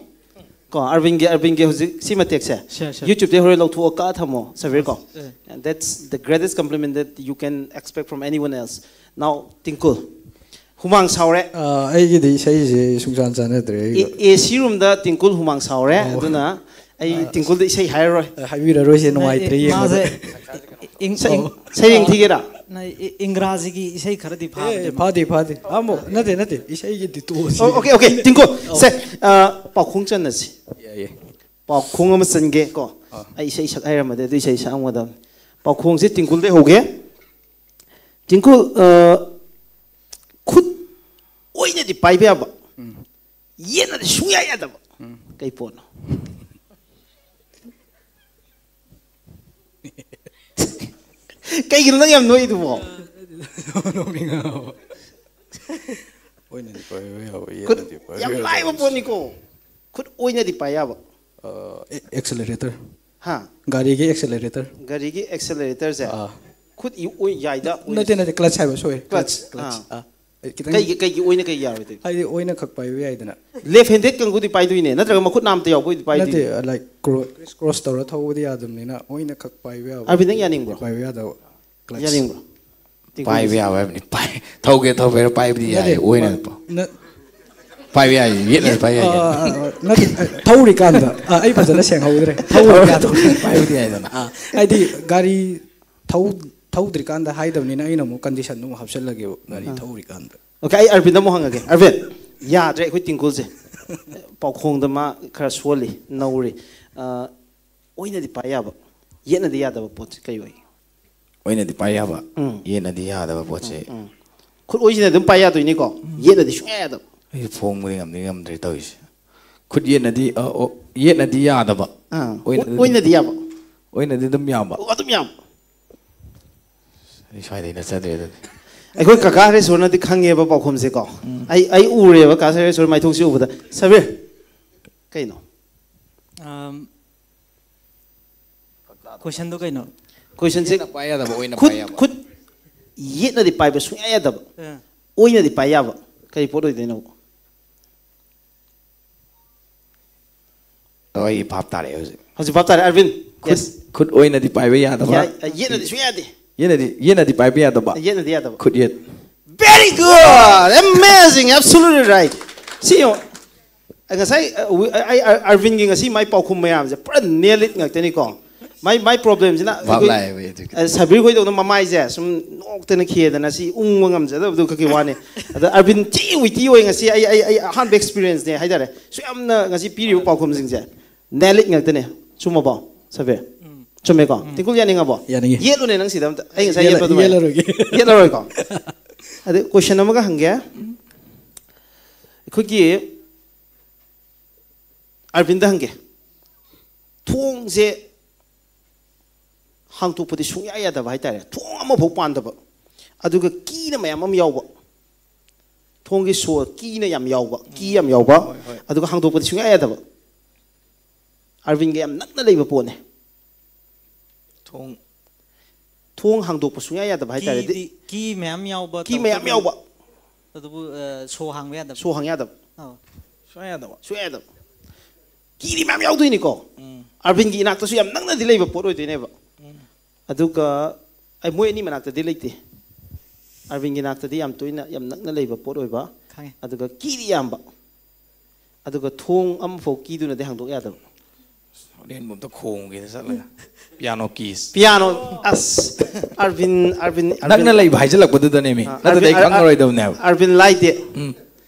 ꯀꯣ, ꯑꯔꯕꯤꯟꯒꯤ, ꯑꯔꯕꯤꯟꯒꯤ ꯍꯧꯖꯤꯛ ꯁꯤ ꯃꯇꯦꯛꯁꯦ Sure, sure. YouTube-ꯇꯩ ꯍꯣꯔꯦꯟ ꯂꯧꯊꯣꯛꯑ ꯀꯛꯑ ꯊꯝꯃꯣ, ꯁꯕꯤꯔ ꯀꯣ꯫ Yeah. And that's the greatest compliment that you can expect from anyone else. Now, Tingkul, ꯍꯨꯃꯥꯡ ꯁꯥꯎꯔꯦ꯫ ꯑꯥ, ꯑꯩꯒꯤꯗꯤ ꯏꯁꯩꯁꯦ ꯁꯨꯡꯁꯥꯟ ꯆꯥꯟꯅꯗ꯭ꯔꯦ ꯑꯩꯒ꯫ ꯑꯦ ꯁꯤ ꯔꯨꯝꯗ ꯇꯤꯡꯀꯨꯜ ꯍꯨꯃꯥꯡ ꯁꯥꯎꯔꯦ꯫ ꯑꯗꯨꯅ ꯑꯩ ꯇꯤꯡꯀꯨꯜꯗ ꯏꯁꯩ ꯍꯥꯏꯔꯔꯣꯏ꯫ ꯑ, ꯍꯥꯏꯕꯤꯔꯔꯣꯏꯁꯦ, ꯅꯨꯡꯉꯥꯏꯇ꯭ꯔꯦ ꯌꯦꯡꯕꯗ꯫ ꯃꯥꯁꯦ ꯏꯪ- ꯁꯩ- ꯁꯩꯔꯦꯡ ꯊꯤꯒꯦꯔꯥ? ꯅ- ꯏ- ꯏꯪꯒ꯭ꯔꯥꯖꯤꯒꯤ ꯏꯁꯩ ꯈꯔꯗꯤ ꯑꯦ, ꯐꯥꯕꯅꯦ꯫ ꯐꯥꯗꯦ ꯐꯥꯗꯦ꯫ ꯑꯃꯨꯛ ꯅꯠꯇꯦ ꯅꯠꯇꯦ, ꯏꯁꯩꯒꯤꯗꯤ ꯇꯣꯛꯑꯁꯤ꯫ ꯑꯣ, ꯑꯣꯀꯦ ꯑꯣꯀꯦ, ꯇꯤꯡꯀꯨꯜ, ꯁꯦ, ꯑ, ꯄꯥꯎꯈꯣꯡ ꯆꯟꯅꯁꯤ꯫ ꯌꯥꯏꯌꯦ꯫ ꯄꯥꯎꯈꯣꯡ ꯑꯃ ꯆꯟꯒꯦ ꯀꯣ꯫ ꯑꯩ ꯏꯁꯩ ꯁꯛ ꯍꯩꯔꯝꯃꯗꯤ ꯑꯗꯨ ꯏꯁꯩ ꯁꯛꯑꯝꯒꯗꯕꯅꯤ꯫ ꯄꯥꯎꯈꯣꯡꯁꯦ ꯇꯤꯡꯀꯨꯜꯗꯩ ꯍꯧꯒꯦ꯫ ꯇꯤꯡꯀꯨꯜ, ꯑ, ꯈꯨꯠ ꯑꯣꯏꯅꯗꯤ ꯄꯥꯏꯕ ꯌꯥꯕ, ꯌꯦꯠꯅꯗꯤ ꯁꯨꯡꯌꯥ ꯌꯥꯗꯕ ꯀꯩ ꯄꯣꯠꯅꯣ? ꯀꯩꯒꯤꯅꯣ ꯅꯪ ꯌꯥꯝ ꯅꯣꯛꯏꯗꯨꯕꯣ? ꯑꯣꯏꯅꯗꯤ ꯄꯥꯏꯕ ꯌꯥꯕ, ꯈꯨꯠ ꯌꯦꯠꯅꯗꯤ ꯄꯥꯏꯕ ꯌꯥꯝ ꯌꯥꯗꯕ꯫ ꯂꯥꯏꯕ ꯄꯣꯠꯅꯤꯀꯣ꯫ ꯈꯨꯠ ꯑꯣꯏꯅꯗꯤ ꯄꯥꯏ ꯌꯥꯕ꯫ ꯑ, ꯑꯦ- accelerator꯫ ꯍꯥ? ꯒꯥꯔꯤꯒꯤ accelerator꯫ ꯒꯥꯔꯤꯒꯤ accelerator ꯁꯦ ꯑꯥ꯫ ꯈꯨꯠ ꯏ- ꯑꯣꯏ ꯌꯥꯏꯗ ꯑꯣꯏ- ꯅꯠꯇꯦ ꯅꯠꯇꯦ, clutch ꯍꯥꯏꯕ, sorry꯫ Clutch, clutch꯫ ꯑꯥ꯫ ꯑꯥ꯫ ꯑꯩ ꯈꯤꯇꯪ ꯀꯩꯒꯤ ꯀꯩꯒꯤ ꯑꯣꯏꯅ ꯀꯩ ꯌꯥꯔꯣꯏꯗꯣꯏ? ꯍꯥꯏꯗꯤ ꯑꯣꯏꯅ ꯈꯛ ꯄꯥꯏꯕ ꯌꯥꯏꯗꯅ꯫ Left handed ꯀꯥꯡꯕꯨꯗꯤ ꯄꯥꯏꯗꯣꯏꯅꯦ, ꯅꯠꯇ꯭ꯔꯒ ꯃꯈꯨꯠ ꯅꯥꯝꯇ ꯌꯥꯎꯕ ꯑꯣꯏꯗꯤ ꯅꯠꯇꯦ, ꯄꯥꯏꯗꯣꯏꯅꯦ? like, cro- criss cross ꯇꯧꯔ ꯊꯧꯕꯗꯤ ꯌꯥꯗꯕꯅꯤꯅ ꯑꯣꯏꯅ ꯈꯛ ꯄꯥꯏꯕ ꯌꯥꯕ꯫ ꯑꯔꯕꯤꯟ, ꯅꯪ ꯌꯥꯅꯤꯡꯕ꯭ꯔꯣ? ꯄꯥꯏꯕ ꯌꯥꯗꯕ꯫ Clutch꯫ ꯌꯥꯅꯤꯡꯕ꯭ꯔꯣ? ꯄꯥꯏꯕ ꯌꯥꯕ ꯍꯥꯏꯕꯅꯤ꯫ ꯄꯥꯏ- ꯊꯧꯒꯦ ꯊꯧꯒꯦꯔ ꯄꯥꯏꯕꯗꯤ ꯌꯥꯏ, ꯅꯠꯇꯦ, ꯑꯣꯏꯅ꯫ ꯅ- ꯄꯥꯏꯕ ꯌꯥꯏ, ꯌꯦꯠꯅ ꯄꯥꯏ ꯌꯥꯏ꯫ ꯑ, ꯑ, ꯑ, ꯅꯠꯇꯦ, ꯊꯧꯔꯤꯀꯥꯟꯗ꯫ ꯑ, ꯑꯩ ꯐꯖꯅ ꯁꯦꯡꯍꯧꯗ꯭ꯔꯦ꯫ ꯊꯧꯔꯤꯀꯥꯟꯗ꯫ ꯄꯥꯏꯕꯗꯤ ꯌꯥꯏꯗꯅ꯫ ꯑ, ꯍꯥꯏꯗꯤ ꯒꯥꯔꯤ ꯊꯧ- ꯊꯧꯗ꯭ꯔꯤꯀꯥꯟꯗ ꯍꯥꯏꯗꯕꯅꯤꯅ ꯑꯩꯅ ꯑꯃꯨꯛ condition ꯑꯃꯨꯛ ꯍꯥꯞꯆꯜꯂꯒꯦꯕ, ꯒꯥꯔꯤ ꯊꯧꯔꯤꯀꯥꯟꯗ꯫ ꯑꯣꯀꯦ, ꯑꯩ ꯑꯔꯕꯤꯟꯗ ꯑꯃꯨꯛ ꯍꯪꯉꯒꯦ꯫ ꯑꯔꯕꯤꯟ, ꯌꯥꯗ꯭ꯔꯦ ꯑꯩꯈꯣꯏ ꯇꯤꯡꯀꯨꯜꯁꯦ꯫ ꯄꯥꯎꯈꯣꯡꯗ ꯃꯥ ꯈꯔ ꯁꯣꯜꯂꯤ, ꯅꯧꯔꯤ꯫ ꯑ, ꯑꯣꯏꯅꯗꯤ ꯄꯥꯏ ꯌꯥꯕ, ꯌꯦꯠꯅꯗꯤ ꯌꯥꯗꯕ ꯄꯣꯠꯁꯦ ꯀꯩ ꯑꯣꯏ? ꯑꯣꯏꯅꯗꯤ ꯄꯥꯏ ꯌꯥꯕ, ꯎꯝ꯫ ꯌꯦꯠꯅꯗꯤ ꯌꯥꯗꯕ ꯄꯣꯠꯁꯦ꯫ ꯈꯨꯠ ꯑꯣꯏꯁꯤꯅ ꯑꯗꯨꯝ ꯄꯥꯏ ꯌꯥꯗꯣꯏꯅꯤꯀꯣ, ꯌꯦꯠꯅꯗꯤ ꯁꯨꯡꯌꯥ ꯌꯥꯗꯕ꯫ ꯑꯩꯁꯨ ꯐꯣꯡꯕꯗꯤ ꯉꯝꯗꯤ ꯉꯝꯗ꯭ꯔꯦ ꯇꯧꯔꯤꯁꯦ꯫ ꯈꯨꯠ ꯌꯦꯠꯅꯗꯤ, ꯑ, ꯑꯣ, ꯌꯦꯠꯅꯗꯤ ꯌꯥꯗꯕ꯫ ꯑꯥ, ꯑꯣꯏꯅꯗꯤ ꯑꯣꯏꯅꯗꯤ ꯌꯥꯕ꯫ ꯑꯣꯏꯅꯗꯤ ꯑꯗꯨꯝ ꯌꯥꯕ꯫ ꯑꯣ, ꯑꯗꯨꯝ ꯌꯥꯕ꯫ ꯑꯩ ꯁ꯭ꯋꯥꯏꯗꯩ ꯅꯠꯆꯗ꯭ꯔꯦ ꯑꯗꯨꯗꯤ꯫ ꯑꯩꯈꯣꯏ ꯀꯀꯥ ꯍꯔꯦꯁꯣꯔꯅꯗꯤ ꯈꯪꯉꯦꯕ ꯄꯥꯎꯈꯨꯝꯁꯦꯀꯣ꯫ ꯑꯩ ꯑꯩ ꯎꯔꯦꯕ ꯀꯀꯥ ꯍꯔꯦꯁꯣꯔ ꯃꯥꯏꯊꯣꯡꯁꯦ ꯎꯕꯗ꯫ ꯁꯕꯤꯔ, ꯀꯩꯅꯣ? ꯑꯝ, questionꯗꯣ ꯀꯩꯅꯣ? Questionꯁꯦ ꯌꯦꯠꯅ ꯄꯥꯏ ꯌꯥꯗꯕ, ꯑꯣꯏꯅ ꯈꯨꯠ ꯄꯥꯏ ꯌꯥꯕ꯫ ꯈꯨꯠ ꯌꯦꯠꯅꯗꯤ ꯄꯥꯏꯕ ꯁꯨꯡꯌꯥ ꯌꯥꯗꯕ, ꯑ, ꯑꯣꯏꯅꯗꯤ ꯄꯥꯏ ꯌꯥꯕ ꯀꯔꯤ ꯄꯣꯠ ꯑꯣꯏꯗꯣꯏꯅꯣ? ꯑꯣ, ꯑꯩ ꯚꯥꯞ ꯇꯥꯔꯛꯑꯦ ꯍꯧꯖꯤꯛ꯫ ꯍꯧꯖꯤꯛ ꯚꯥꯞ ꯇꯥꯔꯦ, ꯑꯔꯕꯤꯟ꯫ ꯈꯨꯠ, ꯈꯨꯠ ꯑꯣꯏꯅꯗꯤ ꯄꯥꯏꯕ ꯌꯥꯗꯕ꯫ ꯌꯥꯏ, ꯌꯦꯠꯅꯗꯤ ꯁꯨꯡꯌꯥ ꯌꯥꯗꯦ꯫ ꯌꯦꯠꯅꯗꯤ, ꯌꯦꯠꯅꯗꯤ ꯄꯥꯏꯕ ꯌꯥꯗꯕ꯫ ꯌꯦꯠꯅꯗꯤ ꯌꯥꯗꯕ꯫ ꯈꯨꯠ ꯌꯦꯠ꯫ Very good! Amazing! Absolutely right! ꯁꯤ ꯌꯦꯡꯉꯣ, ꯉꯁꯥꯏ ꯑ, ꯋꯤ- ꯑꯩ ꯑꯩ ꯑꯔꯕꯤꯟꯒꯤ ꯉꯁꯤ ꯃꯥꯏ ꯄꯥꯎꯈꯨꯝ ꯃꯌꯥꯝꯁꯦ ꯄꯨꯔꯥ nail it ꯉꯥꯛꯇꯅꯤꯀꯣ. ꯃꯥꯏ ꯃꯥꯏ problemꯁꯤꯅ ꯚꯥꯞ ꯂꯥꯛꯑꯦꯕ ꯑꯗꯨꯒꯤ. ꯁꯕꯤꯔ ꯈꯣꯏꯗꯧꯅ ꯃꯃꯥꯏꯁꯦ ꯁꯨꯝ ꯅꯣꯛꯇꯅ ꯈꯦꯗꯅ ꯁꯤ ꯎꯪꯕ ꯉꯝꯖꯗꯕꯗꯨ ꯈꯛꯀꯤ ꯋꯥꯅꯤ. ꯑꯗ ꯑꯔꯕꯤꯟ ꯊꯤ ꯋꯤꯇꯤ ꯑꯣꯏ ꯉꯁꯤ. ꯑꯩ ꯑꯩ ꯑꯩ ꯑꯍꯥꯟꯕ experienceꯅꯦ ꯍꯥꯏꯇꯥꯔꯦ. ꯁꯨ ꯌꯥꯝꯅ ꯉꯁꯤ ꯄꯤꯔꯤꯕ ꯄꯥꯎꯈꯨꯝꯁꯤꯡꯁꯦ nail it ꯉꯥꯛꯇꯅꯦ. ꯆꯨꯝꯃꯕꯣ, ꯁꯕꯤꯔ? ꯆꯨꯝꯃꯦꯀꯣ? ꯇꯤꯡꯀꯨꯜ ꯌꯥꯅꯤꯡꯉꯕꯣ? ꯌꯥꯅꯤꯡꯉꯤ꯫ ꯌꯦꯠꯂꯨꯅꯦ ꯅꯪ ꯁꯤꯗ ꯑꯝꯇ. ꯑꯩ ꯉꯁꯥꯏ ꯌꯦꯠꯂ- ꯌꯦꯠꯄ ꯑꯗꯨꯃꯥꯏꯅ. ꯌꯦꯠꯂꯔꯣꯏꯒꯦ꯫ ꯌꯦꯠꯂꯔꯣꯏꯀꯣ? ꯑꯗꯩ question ꯑꯃꯒ ꯍꯪꯒꯦ. ꯑꯩꯈꯣꯏꯒꯤ ꯑꯔꯕꯤꯟꯗ ꯍꯪꯒꯦ. ꯊꯣꯡꯁꯦ ꯍꯥꯡꯇꯣꯛꯄꯗꯤ ꯁꯨꯡꯌꯥ ꯌꯥꯗꯕ ꯍꯥꯏꯇꯥꯔꯦ. ꯊꯣꯡ ꯑꯃꯐꯥꯎ ꯄꯥꯟꯗꯕ. ꯑꯗꯨꯒ ꯀꯤꯅ ꯃꯌꯥꯝ ꯑꯃ ꯌꯥꯎꯕ. ꯊꯣꯡꯒꯤ ꯁꯣ ꯀꯤꯅ ꯌꯥꯝ ꯌꯥꯎꯕ, ꯀꯤ ꯌꯥꯝ ꯌꯥꯎꯕ. ꯑꯗꯨꯒ ꯍꯥꯡꯗꯣꯛꯄꯗꯤ ꯁꯨꯡꯌꯥ ꯌꯥꯗꯕ. ꯑꯔꯕꯤꯟꯒ ꯌꯥꯝ ꯅꯛꯅ ꯂꯩꯕ ꯄꯣꯠꯅꯦ. ꯊꯣꯡ ꯊꯣꯡ ꯍꯥꯡꯗꯣꯛꯄ ꯁꯨꯡꯌꯥ ꯌꯥꯗꯕ ꯍꯥꯏꯇꯥꯔꯦ. ꯀꯤꯗꯤ- ꯀꯤ ꯃꯌꯥꯝ ꯌꯥꯎꯕ, ꯀꯤ ꯃꯌꯥꯝ ꯇꯧꯕꯇꯕꯨ- ꯌꯥꯎꯕ. ꯑꯗꯨꯕꯨ ꯑ, ꯁꯣ ꯍꯥꯡꯕ ꯌꯥꯗꯕ. ꯁꯣ ꯍꯥꯡ ꯌꯥꯗꯕ. ꯑꯧ꯫ ꯁꯨꯡꯌꯥ ꯌꯥꯗꯕ. ꯁꯨꯡꯌꯥ ꯌꯥꯗꯕ. ꯀꯤꯗꯤ ꯃꯌꯥꯝ ꯌꯥꯎꯗꯣꯏꯅꯤꯀꯣ. ꯎꯝ꯫ ꯑꯔꯕꯤꯟꯒꯤ ꯏꯅꯥꯛꯇꯁꯨ ꯌꯥꯝ ꯅꯛꯅꯗꯤ ꯂꯩꯕ ꯄꯣꯠ ꯑꯣꯏꯗꯣꯏꯅꯦꯕ. ꯑꯗꯨꯒ ꯑꯩ ꯃꯣꯏ ꯑꯅꯤ ꯃꯅꯥꯛꯇꯗꯤ ꯂꯩꯇꯦ. ꯑꯔꯕꯤꯟꯒꯤ ꯅꯥꯛꯇꯗꯤ ꯌꯥꯝ ꯇꯣꯏꯅ ꯌꯥꯝ ꯅꯛꯅ ꯂꯩꯕ ꯄꯣꯠ ꯑꯣꯏꯕ. ꯈꯪꯉꯦ꯫ ꯑꯗꯨꯒ ꯀꯤꯗꯤ ꯌꯥꯝꯕ. ꯑꯗꯨꯒ ꯊꯣꯡ ꯑꯃꯐꯥꯎ ꯀꯤꯗꯨꯅꯗꯤ ꯍꯥꯡꯗꯣꯛ ꯌꯥꯗꯕ. ꯍꯣꯔꯦꯟꯕꯨ ꯑꯝꯇ ꯈꯣꯡꯒꯦꯅ ꯆꯠꯂꯒ ꯄꯤꯌꯥꯅꯣ ꯀꯤꯁ. ꯄꯤꯌꯥꯅꯣ. ꯑꯁ, ꯑꯔꯕꯤꯟ ꯑꯔꯕꯤꯟ ꯑꯔꯕꯤꯟ- ꯅꯛꯅ ꯂꯩꯕ ꯍꯥꯏꯖꯜꯂꯛꯄꯗꯨꯗꯅꯦꯃꯤ. ꯑ, ꯅꯠꯇ꯭ꯔꯗꯤ ꯑꯩ ꯑꯔꯕꯤꯟ- ꯈꯪꯉꯔꯣꯏꯗꯕꯅꯦꯕ. ꯑꯔꯕꯤꯟ ꯂꯥꯏꯗꯦ. ꯎꯝ.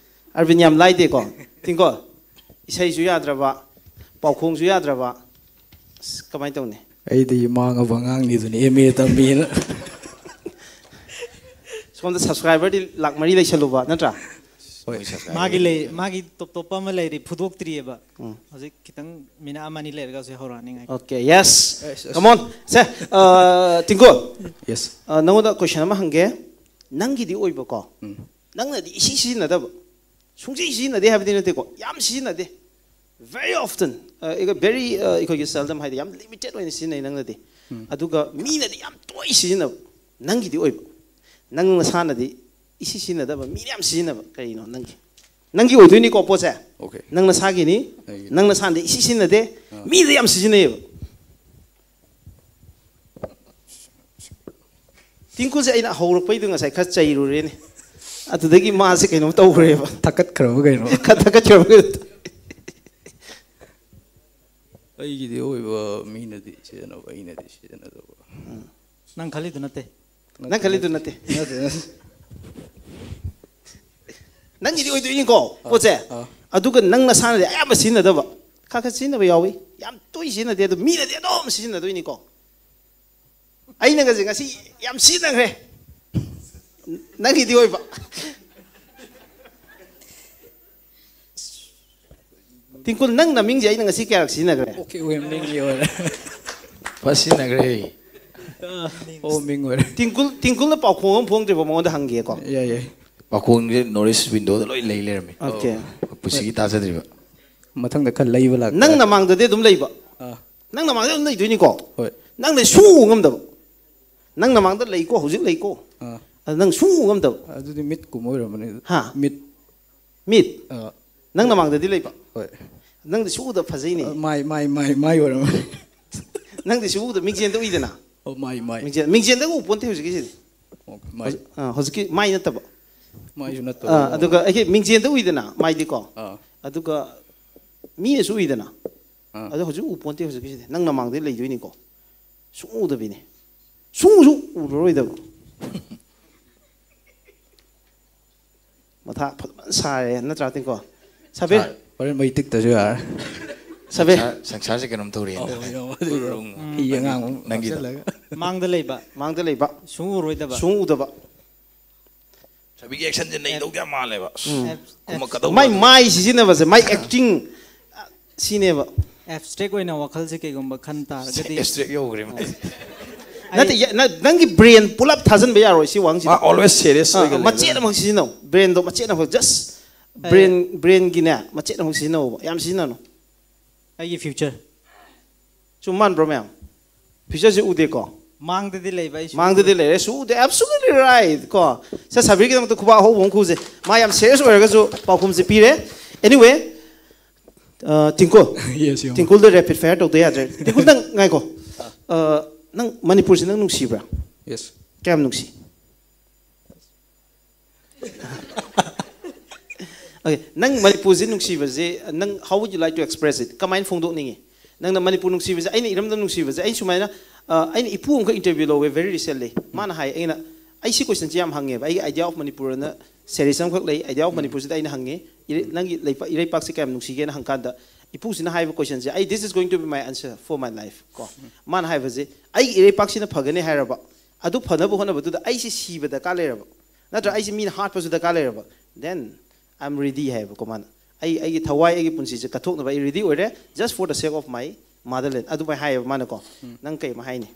ꯑꯔꯕꯤꯟ ꯌꯥꯝ ꯂꯥꯏꯗꯦꯀꯣ. ꯇꯤꯡꯀꯣ, ꯏꯁꯩꯁꯨ ꯌꯥꯗ꯭ꯔꯕ, ꯄꯥꯎꯈꯣꯡꯁꯨ ꯌꯥꯗ꯭ꯔꯕ. ꯑꯁ, ꯀꯃꯥꯏꯅ ꯇꯧꯅꯤ? ꯑꯩꯗꯤ ꯃꯥꯡꯉꯕ ꯑꯉꯥꯡꯅꯤꯗꯨꯅꯤ, ꯑꯦꯝ ꯑꯦ ꯇꯝꯃꯤꯅ꯫ ꯁꯣꯝꯗ subscriberꯗꯤ ꯂꯥꯛ ꯃꯔꯤ ꯂꯩꯁꯜꯂꯨꯕ ꯅꯠꯇ꯭ꯔꯥ? ꯃꯥꯒꯤ ꯂꯩ ꯃꯥꯒꯤ ꯇꯣꯞ ꯇꯣꯞꯄ ꯑꯃ ꯂꯩꯔꯤ, ꯐꯨꯗꯣꯛꯇ꯭ꯔꯤꯑꯕ. ꯎꯝ. ꯍꯧꯖꯤꯛ ꯈꯤꯇꯪ ꯃꯤꯅꯤꯠ ꯑꯃ ꯑꯅꯤ ꯂꯩꯔꯒ ꯍꯧꯖꯤꯛ ꯍꯧꯔꯛꯑꯅꯤ ꯉꯥꯏ꯫ Okay, yes. Yes, yes. Come on. ꯁꯦ, ꯑ, ꯇꯤꯡꯀꯣ, Yes. ꯑ, ꯅꯉꯣꯟꯗ question ꯑꯃ ꯍꯪꯒꯦ. ꯅꯪꯒꯤꯗꯤ ꯑꯣꯏꯕꯀꯣ. ꯅꯪꯅꯗꯤ ꯏꯁꯤ ꯁꯤꯖꯤꯟꯅꯗꯕ. ꯁꯨꯡꯁꯤ ꯁꯤꯖꯤꯟꯅꯗꯦ ꯍꯥꯏꯕꯗꯤ ꯅꯠꯇꯦꯀꯣ. ꯌꯥꯝ ꯁꯤꯖꯤꯟꯅꯗꯦ. Very often. ꯑ, ꯑꯩꯒ very, ꯑ, ꯑꯩꯈꯣꯏꯒꯤ seldom ꯍꯥꯏꯗꯤ ꯌꯥꯝ limited ꯑꯣꯏꯅ ꯁꯤꯖꯤꯟꯅꯩ ꯅꯪꯅꯗꯤ. ꯑꯗꯨꯒ ꯃꯤꯅꯗꯤ ꯌꯥꯝ ꯇꯣꯏ ꯁꯤꯖꯤꯟꯅꯕ. ꯅꯪꯒꯤꯗꯤ ꯑꯣꯏꯕ. ꯅꯪ ꯅꯁꯥꯅꯗꯤ ꯏꯁꯤ ꯁꯤꯖꯤꯟꯅꯗꯕ, ꯃꯤꯅ ꯌꯥꯝ ꯁꯤꯖꯤꯟꯅꯕ. ꯀꯔꯤꯅꯣ ꯅꯪꯒꯤ? ꯅꯪꯒꯤ ꯑꯣꯏꯗꯣꯏꯅꯤꯀꯣ ꯄꯣꯠꯁꯦ. Okay. ꯅꯪ ꯅꯁꯥꯒꯤꯅꯤ. ꯑꯩꯒꯤ. ꯅꯪ ꯅꯁꯥꯅꯗꯤ ꯏꯁꯤ ꯁꯤꯖꯤꯟꯅꯗꯦ. ꯃꯤꯗ ꯌꯥꯝ ꯁꯤꯖꯤꯟꯅꯩꯌꯦꯕ. ꯇꯤꯡꯀꯨꯁꯦ ꯑꯩꯅ ꯍꯧꯔꯛꯄꯩꯗꯣ ꯉꯁꯥꯏ ꯈꯔ ꯆꯩꯔꯨꯔꯦꯅꯦ. ꯑꯗꯨꯗꯒꯤ ꯃꯥꯁꯦ ꯀꯩꯅꯣꯝ ꯇꯧꯈ꯭ꯔꯦꯕ꯫ ꯊꯛꯀꯠꯈ꯭ꯔꯕ ꯀꯩꯅꯣ? ꯊꯛꯀꯠꯈ꯭ꯔꯕ ꯀꯩꯅꯣ ꯇꯧ- ꯑꯩꯒꯤꯗꯤ ꯑꯣꯏꯕ, ꯃꯤꯅꯗꯤ ꯁꯤꯖꯤꯟꯅꯕ, ꯑꯩꯅꯗꯤ ꯁꯤꯖꯤꯟꯅꯗꯕ꯫ ꯅꯪ ꯈꯜꯂꯤꯗꯨ ꯅꯠꯇꯦ꯫ ꯅꯪ ꯈꯜꯂꯤꯗꯨ ꯅꯠꯇꯦ꯫ ꯅꯠꯇꯦ, ꯅꯠꯇꯦ. ꯅꯪꯒꯤꯗꯤ ꯑꯣꯏꯗꯣꯏꯅꯤꯀꯣ ꯄꯣꯠꯁꯦ꯫ ꯑꯥ. ꯑꯗꯨꯒ ꯅꯪ ꯅꯁꯥꯅꯗꯤ ꯑꯌꯥꯝꯕ ꯁꯤꯖꯤꯟꯅꯗꯕ꯫ ꯈꯔ ꯈꯔ ꯁꯤꯖꯤꯟꯅꯕ ꯌꯥꯎꯏ꯫ ꯌꯥꯝ ꯇꯣꯏ ꯁꯤꯖꯤꯟꯅꯗꯦ꯫ ꯑꯗꯨ ꯃꯤꯅꯗꯤ ꯑꯗꯨꯝ ꯁꯤꯖꯤꯟꯅꯗꯣꯏꯅꯤꯀꯣ꯫ ꯑꯩꯅꯒꯁꯦ ꯉꯁꯤ ꯌꯥꯝ ꯁꯤꯖꯤꯟꯅꯈ꯭ꯔꯦ꯫ ꯅꯪꯒꯤꯗꯤ ꯑꯣꯏꯕ꯫ ꯇꯤꯡꯀꯨꯜ, ꯅꯪ ꯅꯃꯤꯡꯁꯦ ꯑꯩꯅ ꯉꯁꯤ ꯀꯌꯥꯔꯛ ꯁꯤꯖꯤꯟꯅꯈ꯭ꯔꯦ? ꯑꯣꯀꯦ ꯑꯣꯏꯔꯝꯅꯤꯡꯉꯤ ꯑꯣꯏꯔꯦ. ꯐꯖ ꯁꯤꯖꯤꯟꯅꯈ꯭ꯔꯦ. ꯑꯣ, ꯃꯤꯡ ꯑꯣꯏꯔꯦ. ꯇꯤꯡꯀꯨꯜ, ꯇꯤꯡꯀꯨꯜꯅ ꯄꯥꯎꯈꯣꯡ ꯑꯃ ꯐꯣꯡꯗ꯭ꯔꯤꯕꯣ? ꯃꯉꯣꯟꯗ ꯍꯪꯒꯦꯀꯣ꯫ ꯌꯥꯏ, ꯌꯥꯏ. ꯄꯥꯎꯈꯣꯡꯁꯦ ꯅꯣꯔꯠ ꯏꯁ ꯋꯤꯟꯗꯣꯗ ꯂꯣꯏ ꯂꯩ ꯂꯩꯔꯝꯃꯤ. ꯑꯣꯀꯦ꯫ ꯄꯨꯟꯁꯤꯒꯤ ꯇꯥꯖꯗ꯭ꯔꯤꯕ. ꯃꯊꯪꯗ ꯈꯔ ꯂꯩꯕ ꯂꯥꯛ. ꯅꯪ ꯅꯃꯥꯡꯗꯗꯤ ꯑꯗꯨꯝ ꯂꯩꯕ꯫ ꯑꯥ, ꯅꯪ ꯅꯃꯥꯡꯗ ꯑꯗꯨꯝ ꯂꯩꯗꯣꯏꯅꯤꯀꯣ꯫ ꯍꯣꯏ. ꯅꯪꯅ ꯁꯨꯡꯎ ꯉꯝꯗꯕ꯫ ꯅꯪ ꯅꯃꯥꯡꯗ ꯂꯩꯀꯣ, ꯍꯧꯖꯤꯛ ꯂꯩꯀꯣ꯫ ꯑꯥ, ꯑꯗ ꯅꯪ ꯁꯨꯡꯎ ꯉꯝꯗꯕ꯫ ꯑꯗꯨꯗꯤ ꯃꯤꯠꯀꯨꯝꯕ ꯑꯣꯏꯔꯝꯃꯅꯤ. ꯍꯥ? ꯃꯤꯠ. ꯃꯤꯠ꯫ ꯑꯥ, ꯅꯪ ꯅꯃꯥꯡꯗꯗꯤ ꯂꯩꯕ꯫ ꯍꯣꯏ. ꯅꯪꯗꯤ ꯁꯨꯡꯎꯗ ꯐꯖꯩꯅꯦ꯫ ꯑꯥ, ꯃꯥꯏ, ꯃꯥꯏ, ꯃꯥꯏ, ꯃꯥꯏ ꯑꯣꯏꯔꯝꯃꯅꯤ. ꯅꯪꯗꯤ ꯁꯨꯡꯎꯗ ꯃꯤꯡꯁꯦꯟꯗ ꯎꯏꯗꯅ꯫ ꯑꯣ, ꯃꯥꯏ, ꯃꯥꯏ. ꯃꯤꯡꯁꯦꯟ, ꯃꯤꯡꯁꯦꯟꯗꯒ ꯎ ꯄꯣꯟꯇꯦ ꯍꯧꯖꯤꯛꯀꯤꯁꯤꯗꯤ꯫ ꯑꯣ, ꯃꯥꯏ. ꯍꯧꯖꯤꯛ-, ꯑꯥ, ꯍꯧꯖꯤꯛꯀꯤ ꯃꯥꯏ ꯅꯠꯇꯕ꯫ ꯃꯥꯏꯁꯨ ꯅꯠꯇꯕ. ꯑꯥ, ꯑꯗꯨꯒ ꯑꯩꯒꯤ ꯃꯤꯡꯁꯦꯟꯗ ꯎꯏꯗꯅ ꯃꯥꯏꯗꯤꯀꯣ꯫ ꯑꯥ. ꯑꯗꯨꯒ ꯃꯤꯅꯁꯨ ꯎꯏꯗꯅ꯫ ꯑꯥ. ꯑꯗꯣ ꯍꯧꯖꯤꯛ ꯎ ꯄꯣꯟꯇꯦ ꯍꯧꯖꯤꯛꯀꯤꯁꯤꯗꯤ꯫ ꯅꯪ ꯅꯃꯥꯡꯗ ꯂꯩꯗꯣꯏꯅꯤꯀꯣ꯫ ꯁꯨꯡꯎꯗꯕꯤꯅꯦ꯫ ꯁꯨꯡꯎꯁꯨ ꯎꯔꯔꯣꯏꯗꯕ꯫ ꯃꯊꯥ ꯐꯖꯅ ꯁꯥꯔꯦ ꯅꯠꯇ꯭ꯔꯥ ꯇꯤꯡꯀꯣ? ꯁꯥꯕꯤꯔ꯫ ꯍꯣꯔꯦꯟ ꯃꯩ ꯇꯤꯛꯇꯁꯨ ꯌꯥꯔꯦ. ꯁꯥꯕꯤꯔ꯫ ꯁꯪꯁꯥꯔ-, ꯁꯪꯁꯥꯔꯁꯦ ꯀꯩꯅꯣꯝ ꯇꯧꯔꯤꯌꯦ. ꯐꯤ ꯑꯉꯥꯡꯕ ꯑꯃ ꯅꯪꯒꯤꯗꯣ. ꯍꯥꯞꯆꯜꯂꯒ. ꯃꯥꯡꯗ ꯂꯩꯕ, ꯃꯥꯡꯗ ꯂꯩꯕ꯫ ꯁꯨꯡꯎꯔꯣꯏꯗꯕ. ꯁꯨꯡꯎꯗꯕ꯫ ꯁꯥꯕꯤꯒꯤ ꯑꯦꯛꯁꯟꯁꯦ ꯅꯩꯗꯧ ꯌꯥꯝ ꯃꯥꯜꯂꯦꯕ. ꯑꯦꯞ- ꯀꯨꯝꯃꯛꯀꯗꯧꯕ ꯃꯥꯏ ꯑꯗꯨ. ꯃꯥꯏ ꯁꯤꯖꯤꯟꯅꯕꯁꯦ, ꯃꯥꯏ ꯑꯦꯛꯇꯤꯡ ꯁꯤꯅꯦꯕ꯫ ꯑꯦꯞꯁꯇ꯭ꯔꯦꯛ ꯑꯣꯏꯅ ꯋꯥꯈꯜꯁꯦ ꯀꯩꯒꯨꯝꯕ ꯈꯟ ꯇꯥꯔꯒꯗꯤ, ꯑꯦꯛꯁꯇ꯭ꯔꯦꯛ ꯌꯧꯈ꯭ꯔꯦ. ꯅꯠꯇꯦ, ꯌꯥ-, ꯅ-, ꯅꯪꯒꯤ ꯕ꯭ꯔꯦꯟ ꯄꯨꯂꯞ ꯊꯥꯖꯤꯟꯕ ꯌꯥꯔꯣꯏ ꯁꯤ ꯃꯥ ꯋꯥꯍꯪꯁꯤꯗ꯫ ꯑꯣꯜꯋꯦꯁ ꯁꯦꯔꯤꯌꯁ ꯑꯥ, ꯑꯣꯏꯒꯜꯂꯦ. ꯃꯆꯦꯠ ꯑꯃꯈꯛ ꯁꯤꯖꯤꯟꯅꯧ꯫ ꯕ꯭ꯔꯦꯟꯗꯣ ꯃꯆꯦꯠ ꯑꯃꯈꯛ, ꯖꯁ ꯕ꯭ꯔꯦꯟ, ꯕ꯭ꯔꯦꯟꯒꯤꯅꯦ, ꯃꯆꯦꯠ ꯑꯃꯈꯛ ꯁꯤꯖꯤꯟꯅꯧꯕ꯫ ꯌꯥꯝ ꯁꯤꯖꯤꯟꯅꯅꯨ꯫ ꯑꯩꯒꯤ ꯐ꯭ꯌꯨꯆꯔ ꯆꯨꯝ ꯃꯥꯟꯕ꯭ꯔꯣ ꯃꯌꯥꯝ? ꯐ꯭ꯌꯨꯆꯔꯁꯦ ꯎꯗꯦꯀꯣ꯫ ꯃꯥꯡꯗꯗꯤ ꯂꯩꯕ ꯑꯩꯁꯨ. ꯃꯥꯡꯗꯗꯤ ꯂꯩꯔꯦ, ꯁꯨ ꯎꯗꯦ, absolutely right ꯀꯣ꯫ ꯁꯦ, ꯁꯥꯕꯤꯔꯒꯤꯗꯃꯛꯇ ꯈꯨꯕꯥꯛ ꯑꯍꯧꯕ ꯑꯃ ꯈꯨꯁꯦ꯫ ꯃꯥ ꯌꯥꯝ ꯁꯦꯔꯤꯌꯁ ꯑꯣꯏꯔꯒꯁꯨ ꯄꯥꯎꯈꯨꯝꯁꯦ ꯄꯤꯔꯦ꯫ Anyway, ꯑ, ꯇꯤꯡꯀꯨꯜ꯫ Yes, ꯌꯥꯝ. ꯇꯤꯡꯀꯨꯜꯗ ꯔꯦꯄꯤꯗ ꯐꯥꯌꯔ ꯇꯧꯗ ꯌꯥꯗ꯭ꯔꯦ꯫ ꯇꯤꯡꯀꯨꯜ, ꯅꯪ ꯉꯥꯏꯈꯣ꯫ ꯑ, ꯅꯪ ꯃꯅꯤꯄꯨꯔꯁꯦ ꯅꯪ ꯅꯨꯡꯁꯤꯕ꯭ꯔꯥ? Yes. ꯀꯌꯥꯝ ꯅꯨꯡꯁꯤ? Okay, ꯅꯪ ꯃꯅꯤꯄꯨꯔꯁꯦ ꯅꯨꯡꯁꯤꯕꯁꯦ, ꯅꯪ, how would you like to express it? ꯀꯃꯥꯏꯅ ꯐꯣꯡꯗꯣꯛꯅꯤꯡꯉꯤ? ꯅꯪꯅ ꯃꯅꯤꯄꯨꯔ ꯅꯨꯡꯁꯤꯕꯁꯦ, ꯑꯩꯅ ꯏꯔꯝꯗꯝ ꯅꯨꯡꯁꯤꯕꯁꯦ, ꯑꯩ ꯁꯨꯃꯥꯏꯅ, ꯑ, ꯑꯩꯅ ꯏꯄꯨ ꯑꯃꯈꯛ interview ꯂꯧꯋꯦ very recently. ꯃꯥꯅ ꯍꯥꯏ, ꯑꯩꯅ, ꯑꯩ ꯁꯤ question ꯁꯦ ꯌꯥꯝ ꯍꯪꯉꯦꯕ, ꯑꯩꯒꯤ Idea of Manipur ꯑꯅ series ꯑꯃꯈꯛ ꯂꯩ, Idea of Manipur ꯁꯤꯗ ꯑꯩꯅ ꯍꯪꯉꯤ, "ꯏꯔꯩ-, ꯅꯪꯒꯤ ꯂꯩꯄꯥꯛ, ꯏꯔꯩꯄꯥꯛꯁꯦ ꯀꯌꯥꯝ ꯅꯨꯡꯁꯤꯒꯦꯅ?" ꯍꯪꯀꯥꯟꯗ, ꯏꯄꯨꯁꯤꯅ ꯍꯥꯏꯕ question ꯁꯦ, ꯑꯩ, "This is going to be my answer for my life" ꯀꯣ꯫ ꯃꯥꯅ ꯍꯥꯏꯕꯁꯦ, "ꯑꯩꯒꯤ ꯏꯔꯩꯄꯥꯛꯁꯤꯅ ꯐꯒꯅꯤ ꯍꯥꯏꯔꯕ, ꯑꯗꯨ ꯐꯅꯕ ꯍꯣꯠꯅꯕꯗꯨꯗ ꯑꯩꯁꯦ ꯁꯤꯕ ꯗꯔꯀꯥꯔ ꯂꯩꯔꯕ, ꯅꯠꯇ꯭ꯔ ꯑꯩꯁꯦ ꯃꯤꯅ ꯍꯥꯠꯄꯁꯨ ꯗꯔꯀꯥꯔ ꯂꯩꯔꯕ, then I'm ready" ꯍꯥꯏꯌꯦꯕꯀꯣ ꯃꯥꯅ꯫ "ꯑꯩ, ꯑꯩꯒꯤ ꯊꯋꯥꯏ, ꯑꯩꯒꯤ ꯄꯨꯟꯁꯤꯁꯦ ꯀꯠꯊꯣꯛꯅꯕ ꯑꯩ ready ꯑꯣꯏꯔꯦ, just for the sake of my motherland" ꯑꯗꯨꯃꯥꯏꯅ ꯍꯥꯏꯌꯦꯕ ꯃꯥꯅꯀꯣ꯫ ꯅꯪ ꯀꯩ ꯑꯃ ꯍꯥꯏꯅꯤ?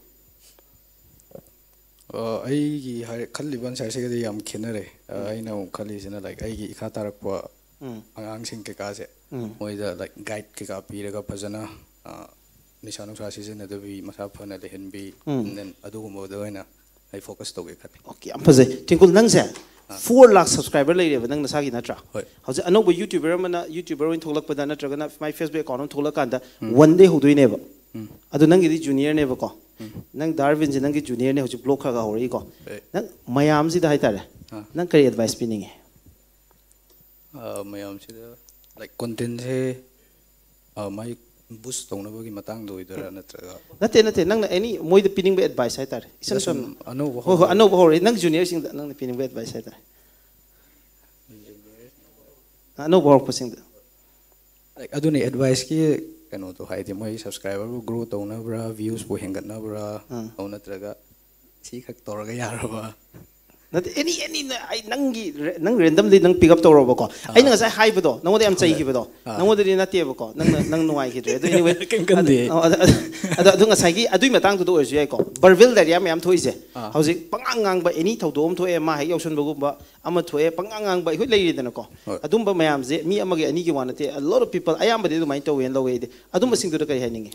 ꯑ, ꯑꯩꯒꯤ ꯍꯥꯏ-, ꯈꯜꯂꯤꯕ answer ꯁꯤꯒꯗꯤ ꯌꯥꯝ ꯈꯦꯠꯅꯔꯦ꯫ ꯑ, ꯑꯩꯅ ꯑꯃꯨꯛ ꯈꯜꯂꯤꯁꯤꯅ, like, ꯑꯩꯒꯤ ꯏꯈꯥ ꯇꯥꯔꯛꯄ ꯎꯝ꯫ ꯑꯉꯥꯡꯁꯤꯡ ꯀꯩꯀꯥꯁꯦ, ꯎꯝ꯫ ꯃꯣꯏꯗ, like, guide ꯀꯩꯀꯥ ꯄꯤꯔꯒ ꯐꯖꯅ, ꯑ, ꯅꯤꯁꯥ ꯅꯨꯡꯁꯥ ꯁꯤꯖꯤꯟꯅꯗꯕꯤ, ꯃꯁꯥ ꯐꯅ ꯂꯩꯍꯟꯕꯤ, ꯎꯝ꯫ And then ꯑꯗꯨꯒꯨꯝꯕꯗ ꯑꯣꯏꯅ ꯑꯩ focus ꯇꯧꯒꯦ ꯈꯜꯂꯤ꯫ Okay, ꯌꯥꯝ ꯐꯖꯩ꯫ ꯇ꯭ꯋꯤꯡꯀꯜ, ꯅꯪꯁꯦ four lakh subscriber ꯂꯩꯔꯦꯕ ꯅꯪ ꯅꯁꯥꯒꯤ, ꯅꯠꯇ꯭ꯔꯥ? ꯍꯣꯏ꯫ ꯍꯧꯖꯤꯛ ꯑꯅꯧꯕ YouTuber ꯑꯃꯅ YouTuber ꯑꯣꯏꯅ ꯊꯣꯛꯂꯛꯄꯗ, ꯅꯠꯇ꯭ꯔꯒꯅ my Facebook account ꯑꯃ ꯊꯣꯛꯂꯛꯀꯥꯟꯗ, ꯎꯝ꯫ One day ꯍꯧꯗꯣꯏꯅꯦꯕ꯫ ꯎꯝ꯫ ꯑꯗꯨ ꯅꯪꯒꯤꯗꯤ junior ꯅꯦꯕꯀꯣ꯫ ꯎꯝ꯫ ꯅꯪ ꯗꯥꯔꯕꯤꯟꯁꯦ ꯅꯪꯒꯤ junior ꯅꯦ, ꯍꯧꯖꯤꯛ vlog ꯈꯔ ꯈꯔ ꯍꯧꯔꯛꯏꯀꯣ꯫ ꯍꯣꯏ꯫ ꯅꯪ ꯃꯌꯥꯝꯁꯤꯗ ꯍꯥꯏꯇꯥꯔꯦ, ꯑꯥ꯫ ꯅꯪ ꯀꯔꯤ advice ꯄꯤꯅꯤꯡꯉꯤ? ꯑ, ꯃꯌꯥꯝꯁꯤꯗ, like, content ꯁꯦ, ꯑ, ꯃꯥꯏ boost ꯇꯧꯅꯕꯒꯤ ꯃꯇꯥꯡꯗ ꯑꯣꯏꯗꯣꯏꯔꯥ, ꯅꯠꯇ꯭ꯔꯒ? ꯅꯠꯇꯦ, ꯅꯠꯇꯦ, ꯅꯪꯅ any ꯃꯣꯏꯗ ꯄꯤꯅꯤꯡꯕ advice ꯍꯥꯏꯇꯥꯔꯦ, ꯏꯁꯝ ꯁꯨꯝ ꯁꯝꯅ꯫ ꯑꯅꯧꯕ ꯍꯣꯏ, ꯍꯣꯏ, ꯍꯧꯔꯛꯄ꯫ ꯑꯅꯧꯕ ꯍꯧꯔꯛꯏ, ꯅꯪ junior ꯁꯤꯡꯗ ꯅꯪꯅ ꯄꯤꯅꯤꯡꯕ advice ꯍꯥꯏꯇꯥꯔꯦ꯫ ꯑꯅꯧꯕ ꯍꯧꯔꯛꯄꯁꯤꯡꯗ꯫ Like, ꯑꯗꯨꯅꯤ advice ꯀꯤ ꯀꯩꯅꯣꯗꯣ, ꯍꯥꯏꯗꯤ ꯃꯣꯏ subscriber ꯕꯨ grow ꯇꯧꯅꯕ꯭ꯔꯥ, views ꯄꯨ ꯍꯦꯟꯒꯠꯅꯕ꯭ꯔꯥ, ꯑꯥ꯫ ꯑꯗꯨ ꯅꯠꯇ꯭ꯔꯒ ꯁꯤ ꯈꯛ ꯇꯧꯔꯒ ꯌꯥꯔꯕ? ꯅꯠꯇꯦ, any, any, ꯅ-, ꯑꯩ ꯅꯪꯒꯤ ꯔꯦ-, ꯅꯪ randomly ꯅꯪ pick up ꯇꯧꯔꯣꯕꯀꯣ꯫ ꯑꯥ꯫ ꯑꯩꯅ ꯉꯁꯥꯏ ꯍꯥꯏꯕꯗꯣ, ꯅꯉꯣꯟꯗ ꯌꯥꯝ ꯍꯣꯏ꯫ ꯆꯩꯈꯤꯕꯗꯣ, ꯑꯥ꯫ ꯅꯉꯣꯟꯗꯗꯤ ꯅꯠꯇꯦꯕꯀꯣ, ꯅꯪꯅ, ꯅꯪ ꯅꯨꯡꯉꯥꯏꯈꯤꯗ꯭ꯔꯦ꯫ ꯑꯗꯨ anyway, ꯀꯩꯝ ꯈꯟꯗꯦ꯫ ꯑꯗꯨ, ꯑ, ꯑꯗꯨ, ꯑꯗꯨ, ꯑꯗꯨ, ꯑꯗꯨ ꯉꯁꯥꯏꯒꯤ ꯑꯗꯨꯏ ꯃꯇꯥꯡꯗꯨꯗ ꯑꯣꯏꯔꯁꯨ ꯌꯥꯏꯀꯣ, verbal diarrhea ꯃꯌꯥꯝ ꯊꯣꯛꯏꯁꯦ꯫ ꯑꯥ꯫ ꯍꯧꯖꯤꯛ ꯄꯉꯥꯡ ꯉꯥꯡꯕ, any ꯊꯧꯗꯣꯛ ꯑꯃ ꯊꯣꯛꯑꯦ, ꯃꯥ ꯍꯦꯛ ꯌꯥꯎꯁꯟꯕꯒꯨꯝꯕ, ꯑꯃ ꯊꯣꯛꯑꯦ, ꯄꯉꯥꯡ ꯉꯥꯡꯕ, ꯑꯩꯈꯣꯏ ꯂꯩꯔꯤꯗꯅꯀꯣ꯫ ꯍꯣꯏ꯫ ꯑꯗꯨꯝꯕ ꯃꯌꯥꯝꯁꯦ ꯃꯤ ꯑꯃꯒꯤ ꯑꯅꯤꯒꯤ ꯋꯥ ꯅꯠꯇꯦ, a lot of people, ꯑꯌꯥꯝꯕꯗꯤ ꯑꯗꯨꯃꯥꯏꯅ ꯇꯧꯋꯦꯅ ꯂꯧꯋꯦ ꯑꯩꯗꯤ꯫ ꯑꯗꯨꯝꯕꯁꯤꯡꯗꯨꯗ ꯀꯔꯤ ꯍꯥꯏꯅꯤꯡꯉꯤ?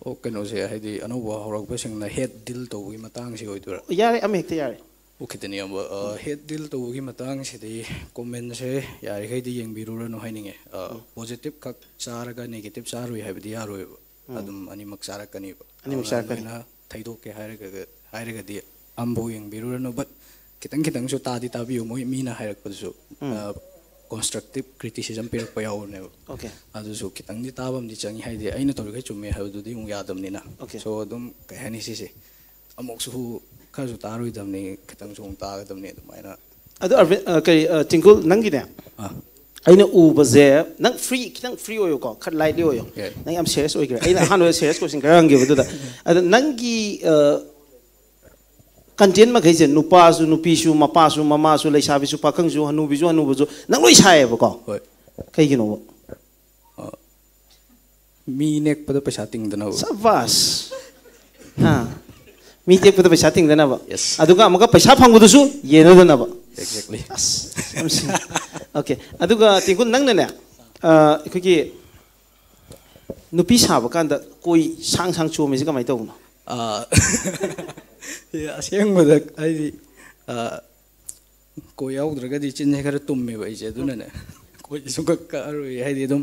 ꯑꯣ, ꯀꯩꯅꯣꯁꯦ, ꯍꯥꯏꯗꯤ ꯑꯅꯧꯕ ꯍꯧꯔꯛꯄꯁꯤꯡꯅ hate deal ꯇꯧꯕꯒꯤ ꯃꯇꯥꯡꯁꯤ ꯑꯣꯏꯗꯣꯏꯔꯥ? ꯌꯥꯔꯦ, ꯑꯃ ꯍꯦꯛꯇ ꯌꯥꯔꯦ꯫ Okay, ꯇꯅꯤ, ꯏꯌꯥꯝꯕ, ꯑ, hate deal ꯇꯧꯕꯒꯤ ꯃꯇꯥꯡꯁꯤꯗꯤ comment ꯁꯦ ꯌꯥꯔꯤꯈꯩꯗꯤ ꯌꯦꯡꯕꯤꯔꯨꯔꯅꯨ ꯍꯥꯏꯅꯤꯡꯉꯦ꯫ ꯑ, ꯎꯝ꯫ Positive ꯈꯛ ꯆꯥꯔꯒ negative ꯆꯥꯔꯣꯏ ꯍꯥꯏꯕꯗꯤ ꯌꯥꯔꯣꯏꯕ꯫ ꯎꯝ꯫ ꯑꯗꯨꯝ ꯑꯅꯤꯃꯛ ꯆꯥꯔꯛꯀꯅꯤꯕ꯫ ꯑꯅꯤꯃꯛ ꯑꯗꯨꯅ ꯆꯥꯔꯛꯀꯅꯤ꯫ ꯂꯣꯏꯅ ꯊꯩꯗꯣꯛꯀꯦ ꯍꯥꯏꯔꯒ, ꯍꯥꯏꯔꯒꯗꯤ ꯑꯝꯐꯥꯎ ꯌꯦꯡꯕꯤꯔꯨꯔꯅꯨ꯫ But ꯈꯤꯇꯪ ꯈꯤꯇꯪꯁꯨ ꯇꯥꯗꯤ ꯇꯥꯕꯤꯌꯨ, ꯃꯣꯏ ꯃꯤꯅ ꯍꯥꯏꯔꯛꯄꯗꯨꯁꯨ꯫ ꯎꯝ. ꯀꯣꯟꯁꯇ꯭ꯔꯛꯇꯤꯞ ꯀ꯭ꯔꯤꯇꯤꯁꯤꯖꯝ ꯄꯤꯔꯛꯄ ꯌꯥꯎꯕꯅꯦꯕ꯫ Okay. ꯑꯗꯨꯁꯨ ꯈꯤꯇꯪꯗꯤ ꯇꯥꯕ ꯑꯃꯗꯤ ꯆꯪꯉꯤ, ꯍꯥꯏꯗꯤ ꯑꯩꯅ ꯇꯧꯔꯤꯈꯩ ꯆꯨꯝꯃꯦ ꯍꯥꯏꯕꯗꯨꯗꯤ ꯑꯃꯨꯛ ꯌꯥꯗꯕꯅꯤꯅ꯫ Okay. So ꯑꯗꯨꯝ ꯀꯩ ꯍꯥꯏꯅꯤ, ꯁꯤꯁꯦ ꯑꯃꯨꯛꯁꯨ ꯈꯔꯁꯨ ꯇꯥꯔꯣꯏꯗꯕꯅꯤ, ꯈꯤꯇꯪꯁꯨ ꯑꯃꯨꯛ ꯇꯥꯒꯗꯕꯅꯤ ꯑꯗꯨꯃꯥꯏꯅ꯫ ꯑꯗꯣ ꯑꯔꯕꯤꯟ, ꯑ, ꯀꯔꯤ, ꯑ, ꯇꯤꯡꯀꯨꯜ, ꯅꯪꯒꯤꯅꯦ, ꯑꯥ ꯑꯩꯅ ꯎꯕꯁꯦ, ꯅꯪ ꯐ꯭ꯔꯤ, ꯈꯤꯇꯪ ꯐ꯭ꯔꯤ ꯑꯣꯏꯌꯨꯀꯣ, ꯈꯔ ꯂꯥꯏꯠꯂꯤ ꯑꯣꯏꯌꯣ꯫ ꯌꯥꯏ꯫ ꯅꯪ ꯌꯥꯝ ꯁꯦꯔꯤꯌꯁ ꯑꯣꯏꯈ꯭ꯔꯦ꯫ ꯑꯩꯅ ꯑꯍꯥꯟꯕꯗ ꯁꯦꯔꯤꯌꯁ ꯀꯣꯏꯁꯟ ꯈꯔ ꯍꯪꯒꯦꯕ ꯑꯗꯨꯗ꯫ ꯑꯗ ꯅꯪꯒꯤ, ꯑ, ꯀꯟꯇꯦꯟ ꯃꯈꯩꯁꯦ, ꯅꯨꯄꯥꯁꯨ ꯅꯨꯄꯤꯁꯨ, ꯃꯄꯥꯁꯨ ꯃꯃꯥꯁꯨ, ꯂꯩꯁꯥꯕꯤꯁꯨ ꯄꯥꯈꯪꯁꯨ, ꯍꯅꯨꯕꯤꯁꯨ ꯍꯅꯨꯕꯁꯨ, ꯅꯪ ꯂꯣꯏ ꯁꯥꯏꯌꯦꯕꯀꯣ? ꯍꯣꯏ꯫ ꯀꯩꯒꯤꯅꯣꯕ? ꯃꯤ ꯅꯦꯛꯄꯗ ꯄꯩꯁꯥ ꯇꯤꯡꯗꯅꯕ꯫ ꯁꯕꯥꯁ꯫ ꯍꯥ꯫ ꯃꯤ ꯇꯦꯛꯄꯗ ꯄꯩꯁꯥ ꯇꯤꯡꯗꯅꯕ꯫ Yes. ꯑꯗꯨꯒ ꯑꯃꯨꯛꯀ ꯄꯩꯁꯥ ꯐꯪꯕꯗꯁꯨ ꯌꯦꯟꯅꯗꯅꯕ꯫ Exactly. ꯑꯁ, ꯌꯥꯝ ꯁꯤ-, okay. ꯑꯗꯨꯒ ꯇꯤꯡꯀꯨꯜ, ꯅꯪꯅꯅꯦ, ꯑ, ꯑꯩꯈꯣꯏꯒꯤ ꯅꯨꯄꯤ ꯁꯥꯕ ꯀꯥꯟꯗ ꯀꯣꯏ ꯁꯥꯡ ꯁꯥꯡ ꯆꯣꯝꯃꯤꯁꯦ ꯀꯃꯥꯏꯅ ꯇꯧꯕꯅꯣ? ꯑꯥ, ꯑꯦ, ꯑꯁꯦꯡꯕꯗ ꯍꯥꯏꯗꯤ, ꯑꯥ, ꯀꯣꯏ ꯌꯥꯎꯗ꯭ꯔꯒꯗꯤ ꯆꯤꯟꯁꯦ ꯈꯔ ꯇꯨꯝꯃꯦꯕ ꯑꯩꯁꯦ, ꯑꯗꯨꯅꯅꯦ ꯀꯣꯏꯁꯦ ꯁꯨꯡꯀꯛ ꯀꯛꯑꯔꯣꯏ꯫ ꯍꯥꯏꯗꯤ ꯑꯗꯨꯝ,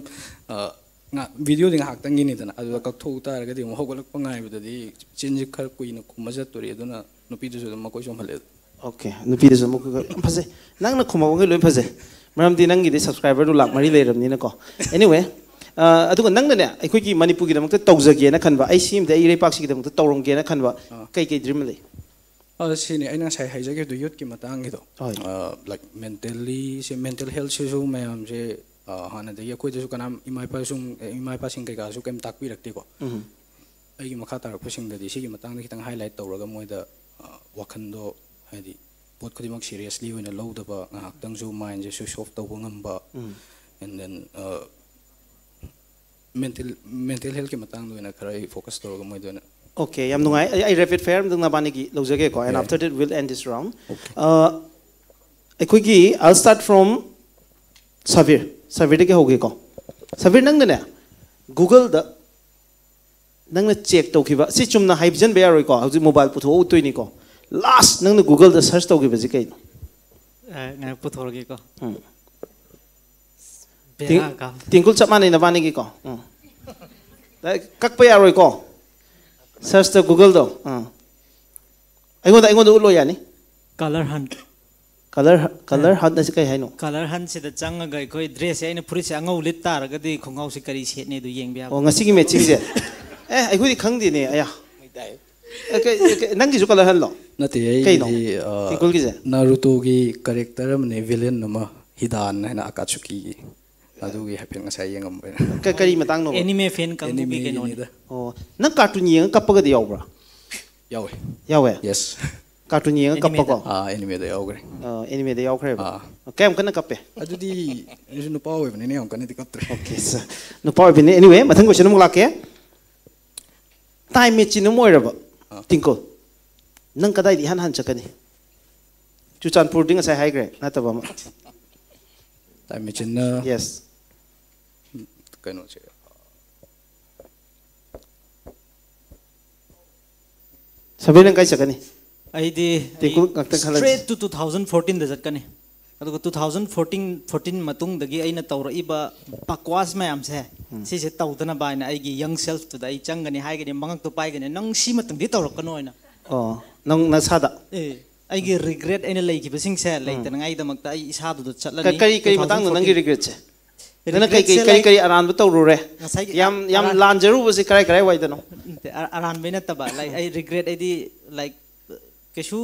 ꯑꯥ, ꯉꯥ-, ꯚꯤꯗꯤꯑꯣꯗꯤ ꯉꯥꯏꯍꯥꯛꯇꯪꯒꯤꯅꯤꯗꯅ, ꯑꯗꯨꯗ ꯀꯛꯊꯣꯛꯎ ꯇꯥꯔꯒꯗꯤ ꯑꯃꯨꯛ ꯍꯧꯒꯠꯂꯛꯄ ꯉꯥꯏꯕꯗꯗꯤ ꯆꯤꯟꯁꯦ ꯈꯔ ꯀꯨꯏꯅ ꯈꯨꯝꯃ ꯆꯠꯇꯣꯔꯤ, ꯑꯗꯨꯅ ꯅꯨꯄꯤꯗꯨꯁꯨ ꯑꯗꯨꯝ ꯃꯀꯣꯏ ꯆꯣꯡꯍꯜꯂꯦ꯫ Okay, ꯅꯨꯄꯤꯗꯁꯨ ꯑꯃꯨꯛ ꯌꯥꯝ ꯐꯖꯩ꯫ ꯅꯪꯅ ꯈꯨꯝꯃꯛꯄꯈꯩ ꯂꯣꯏ ꯐꯖꯩ꯫ ꯃꯔꯝꯗꯤ ꯅꯪꯒꯤꯗꯤ ꯁꯕꯁꯀ꯭ꯔꯥꯏꯕꯔꯗꯨ ꯂꯥꯛ ꯃꯔꯤ ꯂꯩꯔꯕꯅꯤꯅꯀꯣ꯫ Anyway, ꯑ, ꯑꯗꯨꯒ ꯅꯪꯅꯅꯦ, ꯑꯩꯈꯣꯏꯒꯤ ꯃꯅꯤꯄꯨꯔꯒꯤꯗꯃꯛꯇ ꯇꯧꯖꯒꯦꯅ ꯈꯟꯕ, ꯑꯩ ꯁꯤꯃꯗꯤ ꯑꯩ ꯂꯩꯄꯥꯛꯁꯤꯒꯤꯗꯃꯛꯇ ꯇꯧꯔꯝꯒꯦꯅ ꯈꯟꯕ ꯑꯥ꯫ ꯀꯩ ꯀꯩ ꯗ꯭ꯔꯤꯝ ꯂꯩ? ꯑ, ꯁꯤꯅꯤ ꯑꯩꯅ ꯉꯁꯥꯏ ꯍꯥꯏꯖꯈꯤꯕꯗꯣ, ꯌꯨꯠꯀꯤ ꯃꯇꯥꯡꯒꯤꯗꯣ꯫ ꯍꯣꯏ꯫ ꯑ, like, mentally ꯁꯦ, mental health ꯁꯤꯁꯨ ꯃꯌꯥꯝꯁꯦ, ꯑ, ꯍꯥꯟꯅꯗꯒꯤ ꯑꯩꯈꯣꯏꯗꯁꯨ ꯀꯅꯥꯝ, ꯏꯃꯥ ꯏꯄꯥꯁꯨ, ꯏꯃꯥ ꯏꯄꯥꯁꯤꯡ ꯀꯩꯀꯥꯁꯨ ꯀꯩꯝ ꯇꯥꯛꯄꯤꯔꯛꯇꯦꯀꯣ꯫ ꯎꯝ꯫ ꯑꯩꯒꯤ ꯃꯈꯥ ꯇꯥꯔꯛꯄꯁꯤꯡꯗꯗꯤ ꯁꯤꯒꯤ ꯃꯇꯥꯡꯗ ꯈꯤꯇꯪ highlight ꯇꯧꯔꯒ ꯃꯣꯏꯗ, ꯑ, ꯋꯥꯈꯜꯗꯣ, ꯍꯥꯏꯗꯤ ꯄꯣꯠ ꯈꯨꯗꯤꯡꯃꯛ seriously ꯑꯣꯏꯅ ꯂꯧꯗꯕ, ꯉꯥꯏꯍꯥꯛꯇꯪꯁꯨ mind ꯁꯦ switch off ꯇꯧꯕ ꯉꯝꯕ, ꯎꯝ꯫ and then, ꯑ, mental, mental health ꯀꯤ ꯃꯇꯥꯡꯗ ꯑꯣꯏꯅ ꯈꯔ ꯑꯩ focus ꯇꯧꯔꯒ ꯃꯣꯏꯗ ꯑꯣꯏꯅ꯫ Okay, ꯌꯥꯝ ꯅꯨꯡꯉꯥꯏ꯫ ꯑꯩ, ꯑꯩ rapid fire ꯑꯃꯇꯪ ꯅꯕꯥꯅꯤꯒꯤ ꯂꯧꯖꯒꯦꯀꯣ, and ꯌꯥꯏ꯫ After that we'll end this round. ꯑ, ꯑꯩꯈꯣꯏꯒꯤ, I'll start from Sabir. ꯁꯕꯤꯔꯗꯒꯤ ꯍꯧꯒꯦꯀꯣ꯫ Sabir, ꯅꯪꯅꯅꯦ, Google ꯗ ꯅꯪꯅ check ꯇꯧꯈꯤꯕ, ꯁꯤ ꯆꯨꯝꯅ ꯍꯥꯏꯖꯟꯕ ꯌꯥꯔꯣꯏꯀꯣ, ꯍꯧꯖꯤꯛ mobile ꯄꯨꯊꯣꯛꯑ ꯎꯠꯇꯣꯏꯅꯤꯀꯣ꯫ Last ꯅꯪꯅ Google ꯗ search ꯇꯧꯈꯤꯕꯁꯤ ꯀꯩꯅꯣ? ꯑ, ꯉꯥꯏ ꯄꯨꯊꯣꯔꯒꯦꯀꯣ꯫ ꯎꯝ꯫ ꯕꯦꯔꯥ ꯀꯥꯕ꯫ ꯇꯤꯡꯀꯨꯜ, ꯆꯞ ꯃꯥꯟꯅꯩ ꯅꯕꯥꯅꯤꯒꯤꯀꯣ꯫ ꯎꯝ꯫ ꯀꯛꯄ ꯌꯥꯔꯣꯏꯀꯣ꯫ Search ꯇ Google ꯗꯣ꯫ ꯎꯝ꯫ ꯑꯩꯉꯣꯟꯗ, ꯑꯩꯉꯣꯟꯗ ꯎꯠꯂꯣ ꯌꯥꯅꯤ꯫ Color hunt. Color color hunt ꯑꯁꯤ ꯀꯩ ꯍꯥꯏꯅꯣ? Color hunt ꯁꯤꯗ ꯆꯪꯉꯒ ꯑꯩꯈꯣꯏ dress ꯁꯦ ꯑꯩꯅ ꯐꯨꯔꯤꯠꯁꯦ ꯑꯉꯧ ꯂꯤꯠ ꯇꯥꯔꯒꯗꯤ ꯈꯣꯡꯒ꯭ꯔꯥꯎꯁꯦ ꯀꯔꯤ ꯁꯦꯠꯅꯤ ꯑꯗꯨ ꯌꯦꯡꯕ ꯌꯥꯕ꯫ ꯑꯣ, ꯉꯁꯤꯒꯤ matching ꯁꯦ꯫ ꯑꯦ, ꯑꯩꯈꯣꯏꯗꯤ ꯈꯪꯗꯦꯅꯦ꯫ ꯑꯌꯥ꯫ ꯑꯦ, ꯀꯩ- ꯀꯩ- ꯅꯪꯒꯤꯁꯨ color hunt ꯂꯣ? ꯅꯠꯇꯦ, ꯀꯩꯅꯣ? ꯑꯩꯒꯤꯗꯤ ꯑ, ꯇꯤꯡꯀꯨꯜꯒꯤꯁꯦ? ꯅꯥꯔꯨꯇꯣꯒꯤ character ꯑꯃꯅꯦ, villain ꯑꯃ, ꯍꯤꯗꯥꯟ ꯍꯥꯏꯅ, ꯑꯀꯥꯠꯁꯨꯀꯤꯒꯤ꯫ ꯑꯗꯨꯒꯤ ꯍꯥꯏꯐꯦꯠ ꯉꯁꯥꯏ ꯌꯦꯡꯉꯝꯕꯅꯦ꯫ ꯀ- ꯀꯔꯤ ꯃꯇꯥꯡꯅꯣ? Anime fan ꯀꯥꯡꯕꯨꯒꯤ ꯀꯩꯅꯣꯅꯤ꯫ Animeꯒꯤꯅꯤꯗ꯫ ꯑꯣ, ꯅꯪ cartoon ꯌꯦꯡꯉ ꯀꯞꯄꯒꯗꯤ ꯌꯥꯎꯕ꯭ꯔꯥ? ꯌꯥꯎꯋꯦ꯫ ꯌꯥꯎꯋꯦ? Yes꯫ Cartoon ꯌꯦꯡꯉ Animeꯗ꯫ ꯀꯞꯄꯀꯣ? ꯑꯥ, animeꯗ ꯌꯥꯎꯈ꯭ꯔꯦ꯫ ꯑ, animeꯗ ꯌꯥꯎꯈ꯭ꯔꯦꯕ? ꯑꯥ꯫ ꯑꯣ, ꯀꯌꯥꯝ ꯀꯟꯅ ꯀꯞꯄꯦ? ꯑꯗꯨꯗꯤ ꯑꯩꯁꯨ ꯅꯨꯄꯥ ꯑꯣꯏꯕꯅꯤꯅ ꯌꯥꯝ ꯀꯟꯅꯗꯤ ꯀꯞꯇ꯭ꯔꯦ꯫ Okay, sir. ꯅꯨꯄꯥ ꯑꯣꯏꯕꯅꯤ꯫ Anyway, ꯃꯊꯪ question ꯑꯃꯨꯛ ꯂꯥꯛꯀꯦ꯫ Time machine ꯑꯃ ꯑꯣꯏꯔꯕ, ꯑꯥ꯫ ꯇꯤꯡꯀꯨꯜ, ꯅꯪ ꯀꯗꯥꯏꯗ ꯏꯍꯥꯟ ꯍꯥꯟꯅ ꯆꯠꯀꯅꯤ? ꯆꯨꯔꯆꯥꯟꯄꯨꯔꯗꯤ ꯉꯁꯥꯏ ꯍꯥꯏꯈ꯭ꯔꯦ, ꯅꯠꯇꯕ ꯑꯃ꯫ Time machineꯅ Yes. ꯀꯩꯅꯣꯁꯦ꯫ ꯁꯕꯤꯔ, ꯅꯪ ꯀꯥꯏ ꯆꯠꯀꯅꯤ? ꯑꯩꯗꯤ ꯇꯤꯡꯀꯨꯜ ꯉꯥꯛꯇꯪ ꯈꯜꯍꯟꯁꯤ꯫ Straight to two thousand fourteenꯗ ꯆꯠꯀꯅꯤ꯫ ꯑꯗꯨꯒ two thousand fourteen fourteen ꯃꯇꯨꯡꯗꯒꯤ ꯑꯩꯅ ꯇꯧꯔꯛꯏꯕ ꯕꯀ꯭ꯋꯥꯁ ꯃꯌꯥꯝꯁꯦ, ꯁꯤꯁꯦ ꯇꯧꯗꯅꯕ ꯍꯥꯏꯅ ꯑꯩꯒꯤ young selfꯇꯨꯗ ꯑꯩ ꯆꯪꯒꯅꯤ, ꯍꯥꯏꯒꯅꯤ, ꯃꯉꯛꯇꯣ ꯄꯥꯏꯒꯅꯤ, "ꯅꯪ ꯁꯤ ꯃꯇꯨꯡꯗꯤ ꯇꯧꯔꯛꯀꯅꯣ" ꯍꯥꯏꯅ꯫ ꯑꯣ, ꯅꯪ ꯅꯁꯥꯗ? ꯑꯦ, ꯑꯩꯒꯤ regret ꯑꯩꯅ ꯂꯩꯈꯤꯕꯁꯤꯡꯁꯦ ꯂꯩꯇꯅꯉꯥꯏꯗꯃꯛꯇ ꯑꯩ ꯏꯁꯥꯗꯨꯗ ꯆꯠꯂꯅꯤ꯫ ꯀ- ꯀꯔꯤ ꯀꯔꯤ ꯃꯇꯥꯡꯅꯣ ꯅꯪꯒꯤ two thousand fourteen regretꯁꯦ? ꯅꯪꯅ ꯀꯩ ꯀꯩ Regretꯁꯦ ꯀꯔꯤ like ꯀꯔꯤ ꯑꯔꯥꯟꯕ ꯇꯧꯔꯨꯔꯦ? ꯉꯁꯥꯏꯒꯤ ꯌꯥꯝ ꯌꯥꯝ ꯑꯔꯥꯟ- ꯂꯥꯟꯖꯔꯨꯕꯁꯦ ꯀꯔꯥꯏ ꯀꯔꯥꯏ ꯋꯥꯏꯗꯅꯣ? ꯅꯠꯇꯦ, ꯑ- ꯑꯔꯥꯟꯕꯩ ꯅꯠꯇꯕ, like, ꯑꯩ regret ꯑꯩꯗꯤ, like, ꯀꯩꯁꯨ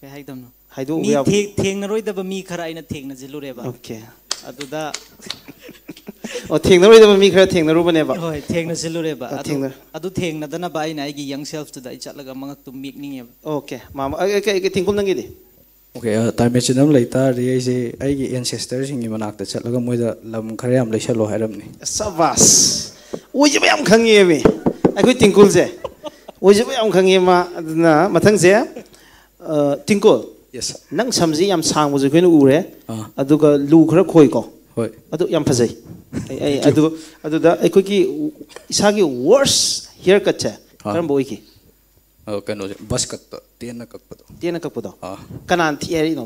ꯀꯩ ꯍꯥꯏꯗꯣꯏꯅꯣ? ꯍꯥꯏꯗꯣꯛꯎꯕ ꯃꯤ ꯌꯥꯕ? ꯊꯦꯡ- ꯊꯦꯡꯅꯔꯣꯏꯗꯕ ꯃꯤ ꯈꯔ ꯑꯩꯅ ꯊꯦꯡꯅꯁꯤꯜꯂꯨꯔꯦꯕ꯫ Okay. ꯑꯗꯨꯗ ꯑꯣ, ꯊꯦꯡꯅꯔꯣꯏꯗꯕ ꯃꯤ ꯈꯔ ꯊꯦꯡꯅꯔꯨꯕꯅꯦꯕ꯫ ꯍꯣꯏ, ꯊꯦꯡꯅꯁꯤꯜꯂꯨꯔꯦꯕ꯫ ꯑ, ꯑꯗꯨ ꯊꯦꯡꯅ- ꯑꯗꯨ ꯊꯦꯡꯅꯗꯅꯕ ꯑꯩꯅ ꯑꯩꯒꯤ young selfꯇꯨꯗ ꯑꯩ ꯆꯠꯂꯒ ꯃꯉꯛꯇꯨ ꯃꯦꯛꯅꯤꯡꯉꯦꯕ꯫ Okay, ꯃꯥꯃ ꯑ, ꯑ, ꯀꯩ- ꯀꯩ- ꯇꯤꯡꯀꯨꯜ, ꯅꯪꯒꯤꯗꯤ? Okay, time machine ꯑꯃ ꯂꯩ ꯇꯥꯔꯗꯤ ꯑꯩꯁꯦ ꯑꯩꯒꯤ ancestorꯁꯤꯡꯒꯤ ꯃꯅꯥꯛꯇ ꯆꯠꯂꯒ ꯃꯣꯏꯗ ꯂꯝ ꯈꯔ ꯌꯥꯝ ꯂꯩꯁꯜꯂꯣ ꯍꯥꯏꯔꯝꯅꯤ꯫ ꯁꯕꯥꯁ! ꯑꯣꯏꯖꯕ ꯌꯥꯝ ꯈꯪꯉꯦꯃꯤ꯫ ꯑꯩꯈꯣꯏ ꯇꯤꯡꯀꯨꯜꯁꯦ ꯑꯣꯏꯖꯕ ꯌꯥꯝ ꯈꯪꯉꯦ ꯃꯥ꯫ ꯑꯗꯨꯅ ꯃꯊꯪꯁꯦ, ꯑ, ꯇꯤꯡꯀꯨꯜ, Yes, sir. ꯅꯪ ꯁꯝꯁꯤ ꯌꯥꯝ ꯁꯥꯡꯕꯁꯨ ꯑꯩꯈꯣꯏꯅ ꯎꯔꯦ, ꯑꯥ꯫ ꯑꯗꯨꯒ ꯂꯨ ꯈꯔ ꯈꯣꯏꯀꯣ꯫ ꯍꯣꯏ꯫ ꯑꯗꯨ ꯌꯥꯝ ꯐꯖꯩ꯫ ꯑꯩ- ꯑꯩ- ꯑꯗꯨ ꯑꯗꯨꯗ ꯑꯩꯈꯣꯏꯒꯤ ꯏꯁꯥꯒꯤ worst haircutꯁꯦ ꯑꯥ꯫ ꯀꯔꯝꯕ ꯑꯣꯏꯈꯤ? ꯑ, ꯀꯩꯅꯣꯁꯦ, buzz cutꯇ ꯇꯦꯟꯅ ꯀꯛꯄꯗꯣ꯫ ꯇꯦꯟꯅ ꯀꯛꯄꯗꯣ? ꯑꯥ꯫ ꯀꯅꯥꯅ ꯊꯤ ꯍꯥꯏꯔꯛꯏꯅꯣ?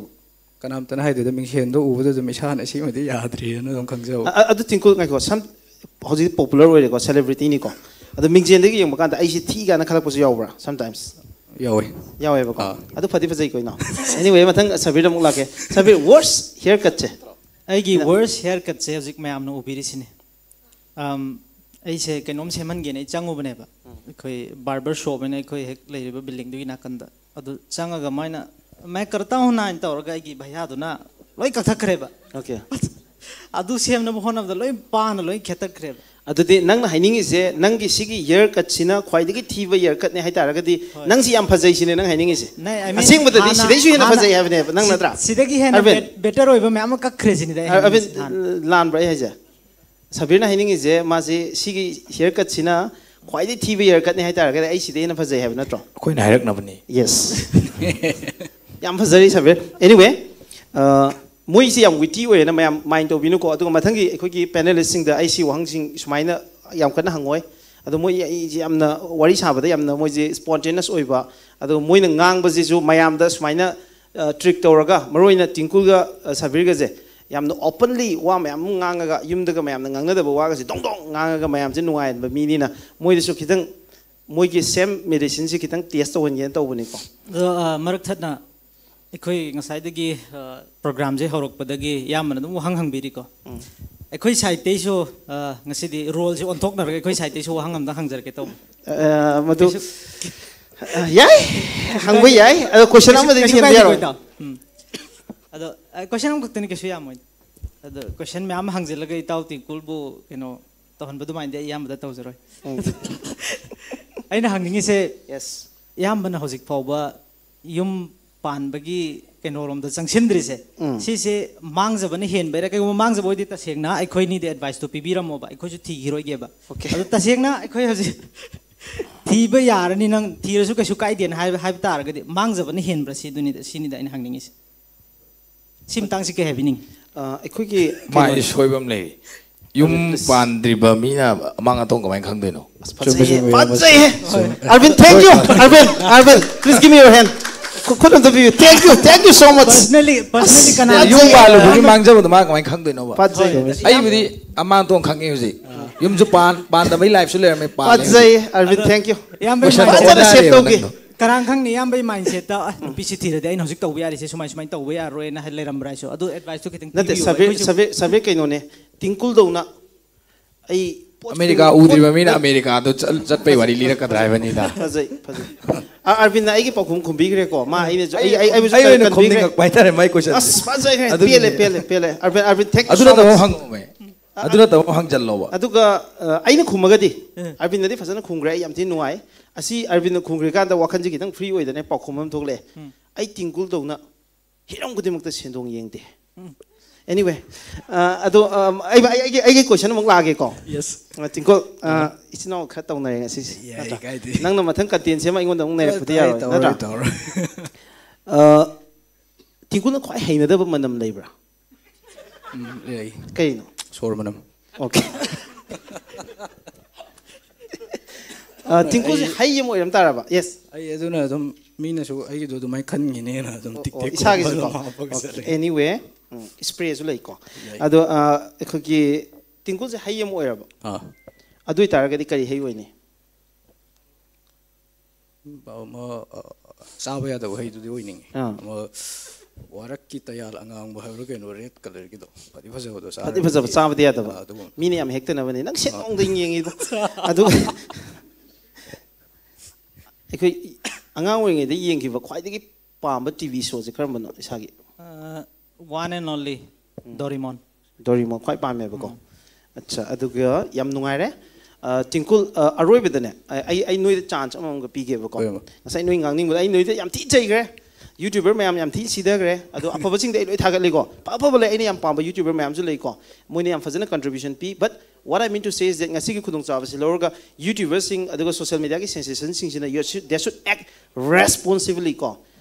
ꯀꯅꯥꯝꯇꯅ ꯍꯥꯏꯗꯦꯗ, ꯃꯤꯡꯁꯦꯟꯗꯣ ꯎꯕꯗ ꯑꯗꯨꯝ ꯏꯁꯥꯅ ꯁꯤꯃꯗꯤ ꯌꯥꯗ꯭ꯔꯦꯅ ꯑꯗꯨꯝ ꯈꯪꯖꯕ꯫ ꯑ- ꯑ- ꯑꯗꯨ ꯇꯤꯡꯀꯨꯜ, ꯉꯥꯏꯈꯣ, ꯁꯝ ꯍꯧꯖꯤꯛ popular ꯑꯣꯏꯔꯦꯀꯣ, celebrityꯅꯤꯀꯣ, ꯑꯗꯣ ꯃꯤꯡꯁꯦꯟꯗꯒꯤ ꯌꯦꯡꯕ ꯀꯥꯟꯗ ꯑꯩꯁꯦ ꯊꯤ ꯀꯥꯏꯅ ꯈꯜꯂꯛꯄꯁꯨ ꯌꯥꯎꯕ꯭ꯔꯥ sometimes? ꯌꯥꯎꯋꯦ꯫ ꯌꯥꯎꯋꯦꯕꯀꯣ꯫ ꯑꯥ꯫ ꯑꯗꯨ ꯐꯗꯤ ꯐꯖꯩꯀꯣ ꯏꯅꯥꯎ꯫ Anyway, ꯃꯊꯪ ꯁꯕꯤꯔꯗ ꯑꯃꯨꯛ ꯂꯥꯛꯀꯦ꯫ ꯁꯕꯤꯔ, worst haircutꯁꯦ? ꯑꯩꯒꯤ worst haircutꯁꯦ ꯍꯧꯖꯤꯛ ꯃꯌꯥꯝꯅ ꯎꯕꯤꯔꯤꯁꯤꯅꯤ꯫ ꯑꯝ, ꯑꯩꯁꯦ ꯀꯩꯅꯣꯝ ꯁꯦꯝꯍꯟꯒꯦꯅ ꯑꯩ ꯆꯪꯉꯨꯕꯅꯦꯕ꯫ ꯑꯩꯈꯣꯏ barber shop ꯍꯥꯏꯅ ꯑꯩꯈꯣꯏ ꯍꯦꯛ ꯂꯩꯔꯤꯕ buildingꯗꯨꯒꯤ ꯅꯥꯀꯟꯗ꯫ ꯑꯗꯨ ꯆꯪꯉꯒ ꯃꯣꯏꯅ "मैं करता हूँ ना" ꯍꯥꯏꯅ ꯇꯧꯔꯒ ꯑꯩꯒꯤ ꯚꯩꯌꯥꯗꯨꯅ ꯂꯣꯏ ꯀꯛꯊꯠꯈ꯭ꯔꯦꯕ꯫ Okay꯫ ꯑꯗꯨ ꯁꯦꯝꯅꯕ ꯍꯣꯠꯅꯕꯗ ꯂꯣꯏ ꯄꯥꯅ ꯂꯣꯏ ꯈꯦꯠꯇꯠꯈ꯭ꯔꯦꯕ꯫ ꯑꯗꯨꯗꯤ ꯅꯪꯅ ꯍꯥꯏꯅꯤꯡꯉꯤꯁꯦ, ꯅꯪꯒꯤ ꯁꯤꯒꯤ haircutꯁꯤꯅ ꯈ꯭ꯋꯥꯏꯗꯒꯤ ꯊꯤꯕ haircutꯅꯦ ꯍꯥꯏꯇꯥꯔꯒꯗꯤ, ꯍꯣꯏ꯫ ꯅꯪꯁꯤ ꯌꯥꯝ ꯐꯖꯩ ꯁꯤꯅꯦ ꯅꯪ ꯍꯥꯏꯅꯤꯡꯉꯤꯁꯦ? ꯅ-, I mean, ꯑꯁꯦꯡꯕꯗꯗꯤ ꯍꯥꯟꯅ- ꯁꯤꯗꯩꯁꯨ ꯍꯦꯟꯅ ꯍꯥꯟꯅ- ꯐꯖꯩ ꯍꯥꯏꯕꯅꯦꯕ, ꯅꯪ ꯁꯤ- ꯅꯠꯇ꯭ꯔꯥ? ꯁꯤꯗꯒꯤ ꯍꯦꯟꯅ ꯑꯔꯕꯤꯟ, bet-, better ꯑꯣꯏꯕ ꯃꯌꯥꯝ ꯑꯃ ꯀꯛꯈ꯭ꯔꯦ ꯁꯤꯅꯤꯗ ꯑꯩ ꯑꯔꯕꯤꯟ, ꯍꯥꯏꯅꯤꯡꯉꯤꯁꯦ ꯍꯥꯟꯅ꯫ ꯂꯥꯟꯕ꯭ꯔꯥ ꯑꯩ ꯍꯥꯏꯁꯦ? ꯁꯕꯤꯔꯅ ꯍꯥꯏꯅꯤꯡꯉꯤꯁꯦ ꯃꯥꯁꯤ ꯁꯤꯒꯤ haircutꯁꯤꯅ ꯈ꯭ꯋꯥꯏꯗꯒꯤ ꯊꯤꯕ haircutꯅꯦ ꯍꯥꯏꯇꯥꯔꯒꯗꯤ ꯑꯩ ꯁꯤꯗꯩ ꯍꯦꯟꯅ ꯐꯖꯩ ꯍꯥꯏꯕ ꯅꯠꯇ꯭ꯔꯣ? ꯑꯩꯈꯣꯏꯅ ꯍꯥꯏꯔꯛꯅꯕꯅꯤ꯫ Yes꯫ ꯌꯥꯝ ꯐꯖꯔꯤ ꯁꯕꯤꯔ꯫ Anyway, ꯑ, ꯃꯣꯏꯁꯤ ꯌꯥꯝ witty ꯑꯣꯏꯌꯦꯅ ꯃꯌꯥꯝ mind ꯇꯧꯕꯤꯅꯨꯀꯣ꯫ ꯑꯗꯨꯒ ꯃꯊꯪꯒꯤ ꯑꯩꯈꯣꯏꯒꯤ panelistꯁꯤꯡꯗ ꯑꯩ ꯁꯤ ꯋꯥꯍꯪꯁꯤꯡ ꯁꯨꯃꯥꯏꯅ ꯌꯥꯝ ꯀꯟꯅ ꯍꯪꯉꯣꯏ꯫ ꯑꯗꯣ ꯃꯣꯏ ꯑꯩꯁꯦ ꯌꯥꯝꯅ ꯋꯥꯔꯤ ꯁꯥꯕꯗ ꯌꯥꯝꯅ ꯃꯣꯏꯁꯦ spontaneous ꯑꯣꯏꯕ, ꯑꯗꯨꯒ ꯃꯣꯏꯅ ꯉꯥꯡꯕꯁꯤꯁꯨ ꯃꯌꯥꯝꯗ ꯁꯨꯃꯥꯏꯅ, ꯑ, trick ꯇꯧꯔꯒ, ꯃꯔꯨꯑꯣꯏꯅ ꯇꯤꯡꯀꯨꯜꯒ, ꯑ, ꯁꯕꯤꯔꯒꯁꯦ ꯌꯥꯝꯅ openly ꯋꯥ ꯃꯌꯥꯝ ꯑꯃ ꯉꯥꯡꯉꯒ, ꯌꯨꯝꯗꯒ ꯃꯌꯥꯝꯅ ꯉꯥꯡꯅꯗꯕ ꯋꯥꯒꯁꯦ ꯗꯣꯡ ꯗꯣꯡ ꯉꯥꯡꯉꯒ ꯃꯌꯥꯝꯁꯦ ꯅꯨꯡꯉꯥꯏꯍꯟꯕ ꯃꯤꯅꯤꯅ, ꯃꯣꯏꯗꯁꯨ ꯈꯤꯇꯪ ꯃꯣꯏꯒꯤ same medicineꯁꯦ ꯈꯤꯇꯪ test ꯇꯧꯍꯟꯒꯦꯅ ꯇꯧꯕꯅꯤꯀꯣ꯫ ꯑꯗꯣ, ꯑ, ꯃꯔꯛ ꯊꯠꯅ ꯑꯩꯈꯣꯏ ꯉꯁꯥꯏꯗꯒꯤ, ꯑ, programꯁꯦ ꯍꯧꯔꯛꯄꯗꯒꯤ ꯏꯌꯥꯝꯕꯅ ꯑꯗꯨꯝ ꯋꯥꯍꯪ ꯍꯪꯕꯤꯔꯤꯀꯣ꯫ ꯑꯩꯈꯣꯏ sideꯇꯩꯁꯨ, ꯑ, ꯉꯁꯤꯗꯤ roleꯁꯦ ꯑꯣꯟꯊꯣꯛꯅꯔꯒ ꯑꯩꯈꯣꯏ sideꯇꯩꯁꯨ ꯋꯥꯍꯪ ꯑꯝꯇ ꯍꯪꯖꯔꯛꯀꯦ ꯇꯧꯕ꯫ ꯑ, ꯃꯗꯨ ꯀꯩꯁꯨ- ꯑ, ꯌꯥꯏ, ꯍꯪꯕ ꯌꯥꯏ꯫ ꯑꯗꯣ question ꯀꯩꯁꯨ- ꯑꯃꯗꯒꯤ ꯀꯩꯁꯨ ꯍꯦꯟꯕ ꯀꯥꯏꯗꯦꯀꯣ ꯌꯥꯔꯣꯏ꯫ ꯏꯇꯥꯎ꯫ ꯎꯝ꯫ ꯑꯗꯣ, ꯑ, question ꯑꯃꯈꯛꯇꯅꯤ, ꯀꯩꯁꯨ ꯌꯥꯝꯃꯣꯏ꯫ ꯑꯗꯣ question ꯃꯌꯥꯝ ꯑꯃ ꯍꯪꯖꯤꯜꯂꯒ ꯏꯇꯥꯎ ꯇꯤꯡꯀꯨꯜꯕꯨ ꯀꯩꯅꯣ ꯇꯧꯍꯟꯕ ꯑꯗꯨꯃꯥꯏꯅꯗꯤ ꯑꯩ ꯏꯌꯥꯝꯕꯗ ꯇꯧꯖꯔꯣꯏ꯫ ꯎꯝ꯫ ꯑꯩꯅ ꯍꯪꯅꯤꯡꯉꯤꯁꯦ, Yes꯫ ꯏꯌꯥꯝꯕꯅ ꯍꯧꯖꯤꯛ ꯐꯥꯎꯕ ꯌꯨꯝ ꯄꯥꯟꯕꯒꯤ ꯀꯩꯅꯣꯔꯣꯝꯗ ꯆꯪꯁꯤꯟꯗ꯭ꯔꯤꯁꯦ, ꯎꯝ꯫ ꯁꯤꯁꯦ ꯃꯥꯡꯖꯕꯅ ꯍꯦꯟꯕꯩꯔꯥ? ꯀꯩꯒꯨꯝꯕ ꯃꯥꯡꯖꯕ ꯑꯣꯏꯗꯤ ꯇꯁꯦꯡꯅ ꯑꯩꯈꯣꯏꯅꯤꯗꯤ adviceꯇꯣ ꯄꯤꯕꯤꯔꯝꯃꯣꯕ, ꯑꯩꯈꯣꯏꯁꯨ ꯊꯤꯈꯤꯔꯣꯏꯒꯦꯕ꯫ Okay꯫ ꯑꯗꯣ ꯇꯁꯦꯡꯅ ꯑꯩꯈꯣꯏ ꯍꯧꯖꯤꯛ ꯊꯤꯕ ꯌꯥꯔꯅꯤ, ꯅꯪ ꯊꯤꯔꯁꯨ ꯀꯩꯁꯨ ꯀꯥꯏꯗꯦꯅ ꯍꯥꯏꯕ, ꯍꯥꯏꯕ ꯇꯥꯔꯒꯗꯤ ꯃꯥꯡꯖꯕꯅ ꯍꯦꯟꯕ꯭ꯔꯥ ꯁꯤꯗꯨꯅꯤꯗ, ꯁꯤꯅꯤꯗ ꯑꯩꯅ ꯍꯪꯅꯤꯡꯉꯤꯁꯦ꯫ ꯁꯤ ꯃꯇꯥꯡꯁꯤ ꯀꯩ ꯍꯥꯏꯕꯤꯅꯤꯡꯉꯤ? ꯑ, ꯑꯩꯈꯣꯏꯒꯤ ꯃꯥ ꯀꯩꯅꯣ- ꯁꯣꯏꯕ ꯑꯃ ꯂꯩꯔꯤ꯫ ꯌꯨꯝ Please꯫ ꯄꯥꯟꯗ꯭ꯔꯤꯕ ꯃꯤꯅ ꯑꯃꯥꯡ ꯑꯇꯣꯡ ꯀꯃꯥꯏꯅ ꯈꯪꯗꯣꯏꯅꯣ? ꯑꯁ, ꯐꯖꯩꯍꯦ, ꯐꯖꯩꯍꯦ꯫ ꯑꯔꯕꯤꯟ, thank you, ꯑꯔꯕꯤꯟ, ꯑꯔꯕꯤꯟ, please give me your hand. ꯈꯨ-, ꯈꯨꯠ ꯑꯝꯇ ꯄꯤꯕꯤꯌꯨ꯫ Thank you, thank you so much. Personally, personally ꯑꯁ, ꯀꯅꯥ ꯌꯨꯝ ꯌꯨꯝ ꯄꯥꯜꯂꯨꯕꯒꯤ ꯄꯥꯜꯂꯨꯕꯒꯤ ꯃꯥꯡꯖꯕꯗꯣ ꯃꯥ ꯀꯃꯥꯏꯅ ꯈꯪꯗꯣꯏꯅꯣꯕ? ꯐꯖꯩ꯫ ꯍꯣꯏ꯫ ꯑꯩꯕꯨꯗꯤ ꯑꯃꯥꯡ ꯑꯇꯣꯡ ꯈꯪꯉꯤ ꯍꯧꯖꯤꯛ꯫ ꯌꯨꯝꯁꯨ ꯄꯥꯟ ꯄꯥꯟꯗꯕꯩ lifeꯁꯨ ꯂꯩꯔꯝꯃꯦ, ꯄꯥꯜꯂꯦ ꯍꯧꯖꯤꯛ꯫ ꯐꯖꯩ, ꯑꯔꯕꯤꯟ, ꯑꯗꯣ thank you꯫ ꯏꯌꯥꯝꯕ Question ꯏꯃꯥꯟꯅꯕ ꯐꯖꯅ save ꯍꯣꯠꯅꯔꯦꯕ ꯇꯧꯒꯦ꯫ ꯅꯪꯗꯣ꯫ ꯀꯅꯥꯅ ꯈꯪꯅꯤ, ꯏꯌꯥꯝꯕꯒꯤ mindset ꯇ, "ꯑ, ꯅꯨꯄꯤꯁꯤ ꯊꯤꯔꯗꯤ ꯑꯩꯅ ꯍꯧꯖꯤꯛ ꯇꯧꯕ ꯌꯥꯔꯤꯁꯦ ꯁꯨꯃꯥꯏ ꯁꯨꯃꯥꯏꯅ ꯇꯧꯕ ꯌꯥꯔꯣꯏꯅ" ꯍꯥꯏ ꯂꯩꯔꯝꯕ꯭ꯔꯥ ꯍꯥꯏꯁꯨ꯫ ꯑꯗꯨ advice ꯇꯨ ꯈꯤꯇꯪ ꯅꯠꯇꯦ, ꯄꯤꯕꯤꯌꯨ꯫ ꯁꯕꯤꯔ, ꯑꯩꯈꯣꯏꯁꯨ ꯁꯕꯤꯔ, ꯁꯕꯤꯔ ꯀꯩꯅꯣꯅꯦ, ꯇꯤꯡꯀꯨꯜꯗꯧꯅ ꯑꯩ ꯄꯣꯠ ꯑꯃꯦꯔꯤꯀꯥ ꯈꯨꯗꯤꯡꯃꯛ, ꯎꯗ꯭ꯔꯤꯕ ꯄꯣꯠ, ꯃꯤꯅ ꯄꯣꯠ, ꯑꯃꯦꯔꯤꯀꯥꯗꯣ ꯆꯠ- ꯆꯠꯄꯩ ꯋꯥꯔꯤ ꯂꯤꯔꯛꯀꯗ꯭ꯔꯥ ꯍꯥꯏꯕꯅꯤꯗ꯫ ꯐꯖꯩ, ꯐꯖꯩ꯫ ꯑ, ꯑꯔꯕꯤꯟꯅ ꯑꯩꯒꯤ ꯄꯥꯎꯈꯨꯝ ꯈꯨꯝꯕꯤꯈ꯭ꯔꯦꯀꯣ꯫ ꯃꯥ ꯑꯩꯅꯁꯨ, ꯑꯩ, ꯑꯩ- ꯑꯩ, ꯑꯩꯕꯨꯁꯨ ꯑꯩ ꯑꯣꯏꯅ ꯀꯟꯕꯤꯈ꯭ꯔꯦ꯫ ꯈꯨꯝꯅꯤꯡꯉꯛꯄ ꯍꯥꯏꯇꯥꯔꯦ ꯃꯥꯏ question꯫ ꯑꯁ, ꯐꯖꯈ꯭ꯔꯦ꯫ ꯑꯗꯨꯒꯤꯅꯦ꯫ ꯄꯦꯜꯂꯦ, ꯄꯦꯜꯂꯦ, ꯄꯦꯜꯂꯦ꯫ ꯑꯔꯕꯤꯟ, ꯑꯔꯕꯤꯟ, thank you ꯑꯗꯨꯅ so much꯫ ꯇꯧꯕ ꯍꯪꯉꯛꯑꯣꯃꯦ꯫ ꯑꯗꯨꯅ ꯇꯧꯕ ꯍꯪꯖꯜꯂꯣꯕ꯫ ꯑꯗꯨꯒ, ꯑ, ꯑꯩꯅ ꯈꯨꯝꯃꯒꯗꯤ, ꯑꯔꯕꯤꯟꯗꯗꯤ ꯐꯖꯅ ꯈꯨꯝꯈ꯭ꯔꯦ, ꯑꯩ ꯌꯥꯝ ꯊꯤꯅ ꯅꯨꯡꯉꯥꯏ꯫ ꯑꯁꯤ ꯑꯔꯕꯤꯟꯗ ꯈꯨꯝꯈ꯭ꯔꯤꯀꯥꯟꯗ ꯋꯥꯈꯜꯁꯦ ꯈꯤꯇꯪ free ꯑꯣꯏꯗꯅ ꯄꯥꯎꯈꯨꯝ ꯑꯃ ꯊꯣꯛꯂꯛꯑꯦ꯫ ꯑꯩ ꯇꯤꯡꯀꯨꯜꯗꯧꯅ ꯍꯤꯔꯝ ꯈꯨꯗꯤꯡꯃꯛꯇ ꯁꯦꯟꯗꯣꯡ ꯌꯦꯡꯗꯦ꯫ Anyway, ꯑ, ꯑꯗꯣ, ꯑ, ꯑꯩ, ꯑꯩ, ꯑꯩꯒꯤ, ꯑꯩꯒꯤ question ꯑꯃꯨꯛ ꯂꯥꯛꯑꯒꯦꯀꯣ꯫ Yes. ꯑ, ꯇꯤꯡꯀꯨꯜ, ꯑ, ꯏꯆꯤꯟ ꯏꯅꯥꯎ ꯈꯔ ꯇꯧꯅꯔꯦ ꯉꯁꯤꯁꯦ, ꯌꯥꯏ, ꯅꯠꯇ꯭ꯔꯥ? ꯀꯥꯏꯗꯦ꯫ ꯅꯪꯅ ꯃꯊꯪ content ꯁꯦꯝꯃ ꯑꯩꯉꯣꯟꯗ ꯑꯃꯨꯛ ꯅꯩꯔꯛꯄꯗꯤ ꯑꯩ ꯌꯥꯔꯣꯏ, ꯇꯧꯔꯣꯏ, ꯅꯠꯇ꯭ꯔꯥ? ꯇꯧꯔꯣꯏ꯫ ꯑ, ꯇꯤꯡꯀꯨꯜꯅ ꯈ꯭ꯋꯥꯏ ꯍꯩꯅꯗꯕ ꯃꯅꯝ ꯂꯩꯕ꯭ꯔꯥ? ꯎꯝ, ꯂꯩ꯫ ꯀꯩꯅꯣ? ꯁꯣꯔ ꯃꯅꯝ꯫ Okay. ꯑ, ꯇꯤꯡꯀꯨꯜꯁꯦ ꯍꯩ ꯑꯃ ꯑꯣꯏꯔꯝ ꯇꯥꯔꯕ? Yes. ꯑꯩ ꯑꯗꯨꯅ ꯑꯗꯨꯝ ꯃꯤꯅꯁꯨ ꯑꯩꯒꯤꯗꯣ ꯑꯗꯨꯃꯥꯏꯅ ꯈꯟꯈꯤꯅꯦꯅ ꯑꯗꯨꯝ ꯇꯤꯛ ꯑꯣ, ꯇꯤꯛ ꯏꯁꯥꯒꯤꯁꯨ ꯈꯣꯝꯃꯒ ꯀꯣ? ꯑꯗꯨꯝ ꯍꯥꯞꯄꯒ Okay. ꯆꯠꯂꯦ꯫ Anyway, ꯎꯝ, spray ꯁꯨ ꯂꯩꯀꯣ꯫ ꯂꯩ꯫ ꯑꯗꯣ, ꯑ, ꯑꯩꯈꯣꯏꯒꯤ ꯇꯤꯡꯀꯨꯜꯁꯦ ꯍꯩ ꯑꯃ ꯑꯣꯏꯔꯕ? ꯑꯥ꯫ ꯑꯗꯨ ꯑꯣꯏꯇꯥꯔꯒꯗꯤ ꯀꯔꯤ ꯍꯩ ꯑꯣꯏꯅꯤ? ꯑꯃ, ꯑ, ꯆꯥꯕ ꯌꯥꯗꯕ ꯍꯩꯗꯨꯗꯤ ꯑꯣꯏꯅꯤꯡꯉꯤ꯫ ꯑꯥ꯫ ꯑꯃ ꯋꯥꯔꯛꯀꯤ ꯇꯌꯥꯜ ꯑꯉꯥꯡꯕ ꯍꯥꯏꯕ꯭ꯔꯥ ꯀꯩꯅꯣ, red colour ꯒꯤꯗꯣ꯫ ꯐꯗꯤ ꯐꯖꯕꯗꯣ, ꯐꯗꯤ ꯐꯖꯕ, ꯆꯥꯕꯗꯤ ꯌꯥꯗꯕ꯫ ꯑꯥ, ꯑꯗꯨꯒꯨꯝꯕ꯫ ꯃꯤꯅ ꯌꯥꯝ ꯍꯦꯛꯇꯅꯕꯅꯦ꯫ ꯅꯪ ꯁꯦꯠ ꯅꯣꯡꯗ ꯌꯦꯡꯉꯤꯗꯣ꯫ ꯑꯗꯨꯒ ꯑꯩꯈꯣꯏ ꯑꯉꯥꯡ ꯑꯣꯏꯔꯤꯉꯩꯗ ꯌꯦꯡꯈꯤꯕ ꯈ꯭ꯋꯥꯏꯗꯒꯤ ꯄꯥꯝꯕ T V show ꯁꯦ ꯀꯔꯝꯕꯅꯣ ꯏꯁꯥꯒꯤ? ꯑ, one and only, Doraemon. Doraemon ꯈ꯭ꯋꯥꯏ ꯄꯥꯝꯃꯦꯕꯀꯣ꯫ ꯑꯠꯆꯥ, ꯑꯗꯨꯒ ꯌꯥꯝ ꯅꯨꯡꯉꯥꯏꯔꯦ꯫ ꯑ, ꯇꯤꯡꯀꯨꯜ, ꯑ, ꯑꯔꯣꯏꯕꯗꯅꯦ, ꯑ, ꯑꯩ, ꯑꯩ ꯅꯣꯏꯗ chance ꯑꯃꯃꯝꯒ ꯄꯤꯒꯦꯕꯀꯣ꯫ ꯍꯣꯏ, ꯍꯣꯏ꯫ ꯉꯁꯥꯏ ꯅꯣꯏ ꯉꯥꯡꯅꯤꯡꯕꯗ ꯑꯩ ꯅꯣꯏꯗ ꯌꯥꯝ ꯊꯤ ꯆꯩꯈ꯭ꯔꯦ꯫ YouTuber ꯃꯌꯥꯝ ꯌꯥꯝ ꯊꯤ ꯁꯤꯊꯈ꯭ꯔꯦ꯫ ꯑꯗꯣ ꯑꯐꯕꯁꯤꯡꯗꯤ ꯑꯩ ꯂꯣꯏ ꯊꯥꯒꯠꯂꯤꯀꯣ꯫ ꯑꯐ ꯑꯐꯕ ꯂꯩ, ꯑꯩꯅ ꯌꯥꯝ ꯄꯥꯝꯕ YouTuber ꯃꯌꯥꯝꯁꯨ ꯂꯩꯀꯣ꯫ ꯃꯣꯏꯅ ꯌꯥꯝ ꯐꯖꯅ contribution P. But what I mean to say is that ꯉꯁꯤꯒꯤ ꯈꯨꯗꯣꯡꯆꯥꯕꯁꯤ ꯂꯧꯔꯒ YouTuberꯁꯤꯡ ꯑꯗꯨꯒ social mediaꯒꯤ sensationꯁꯤꯡꯁꯤꯅ you should, they should act responsibly ꯀꯣ꯫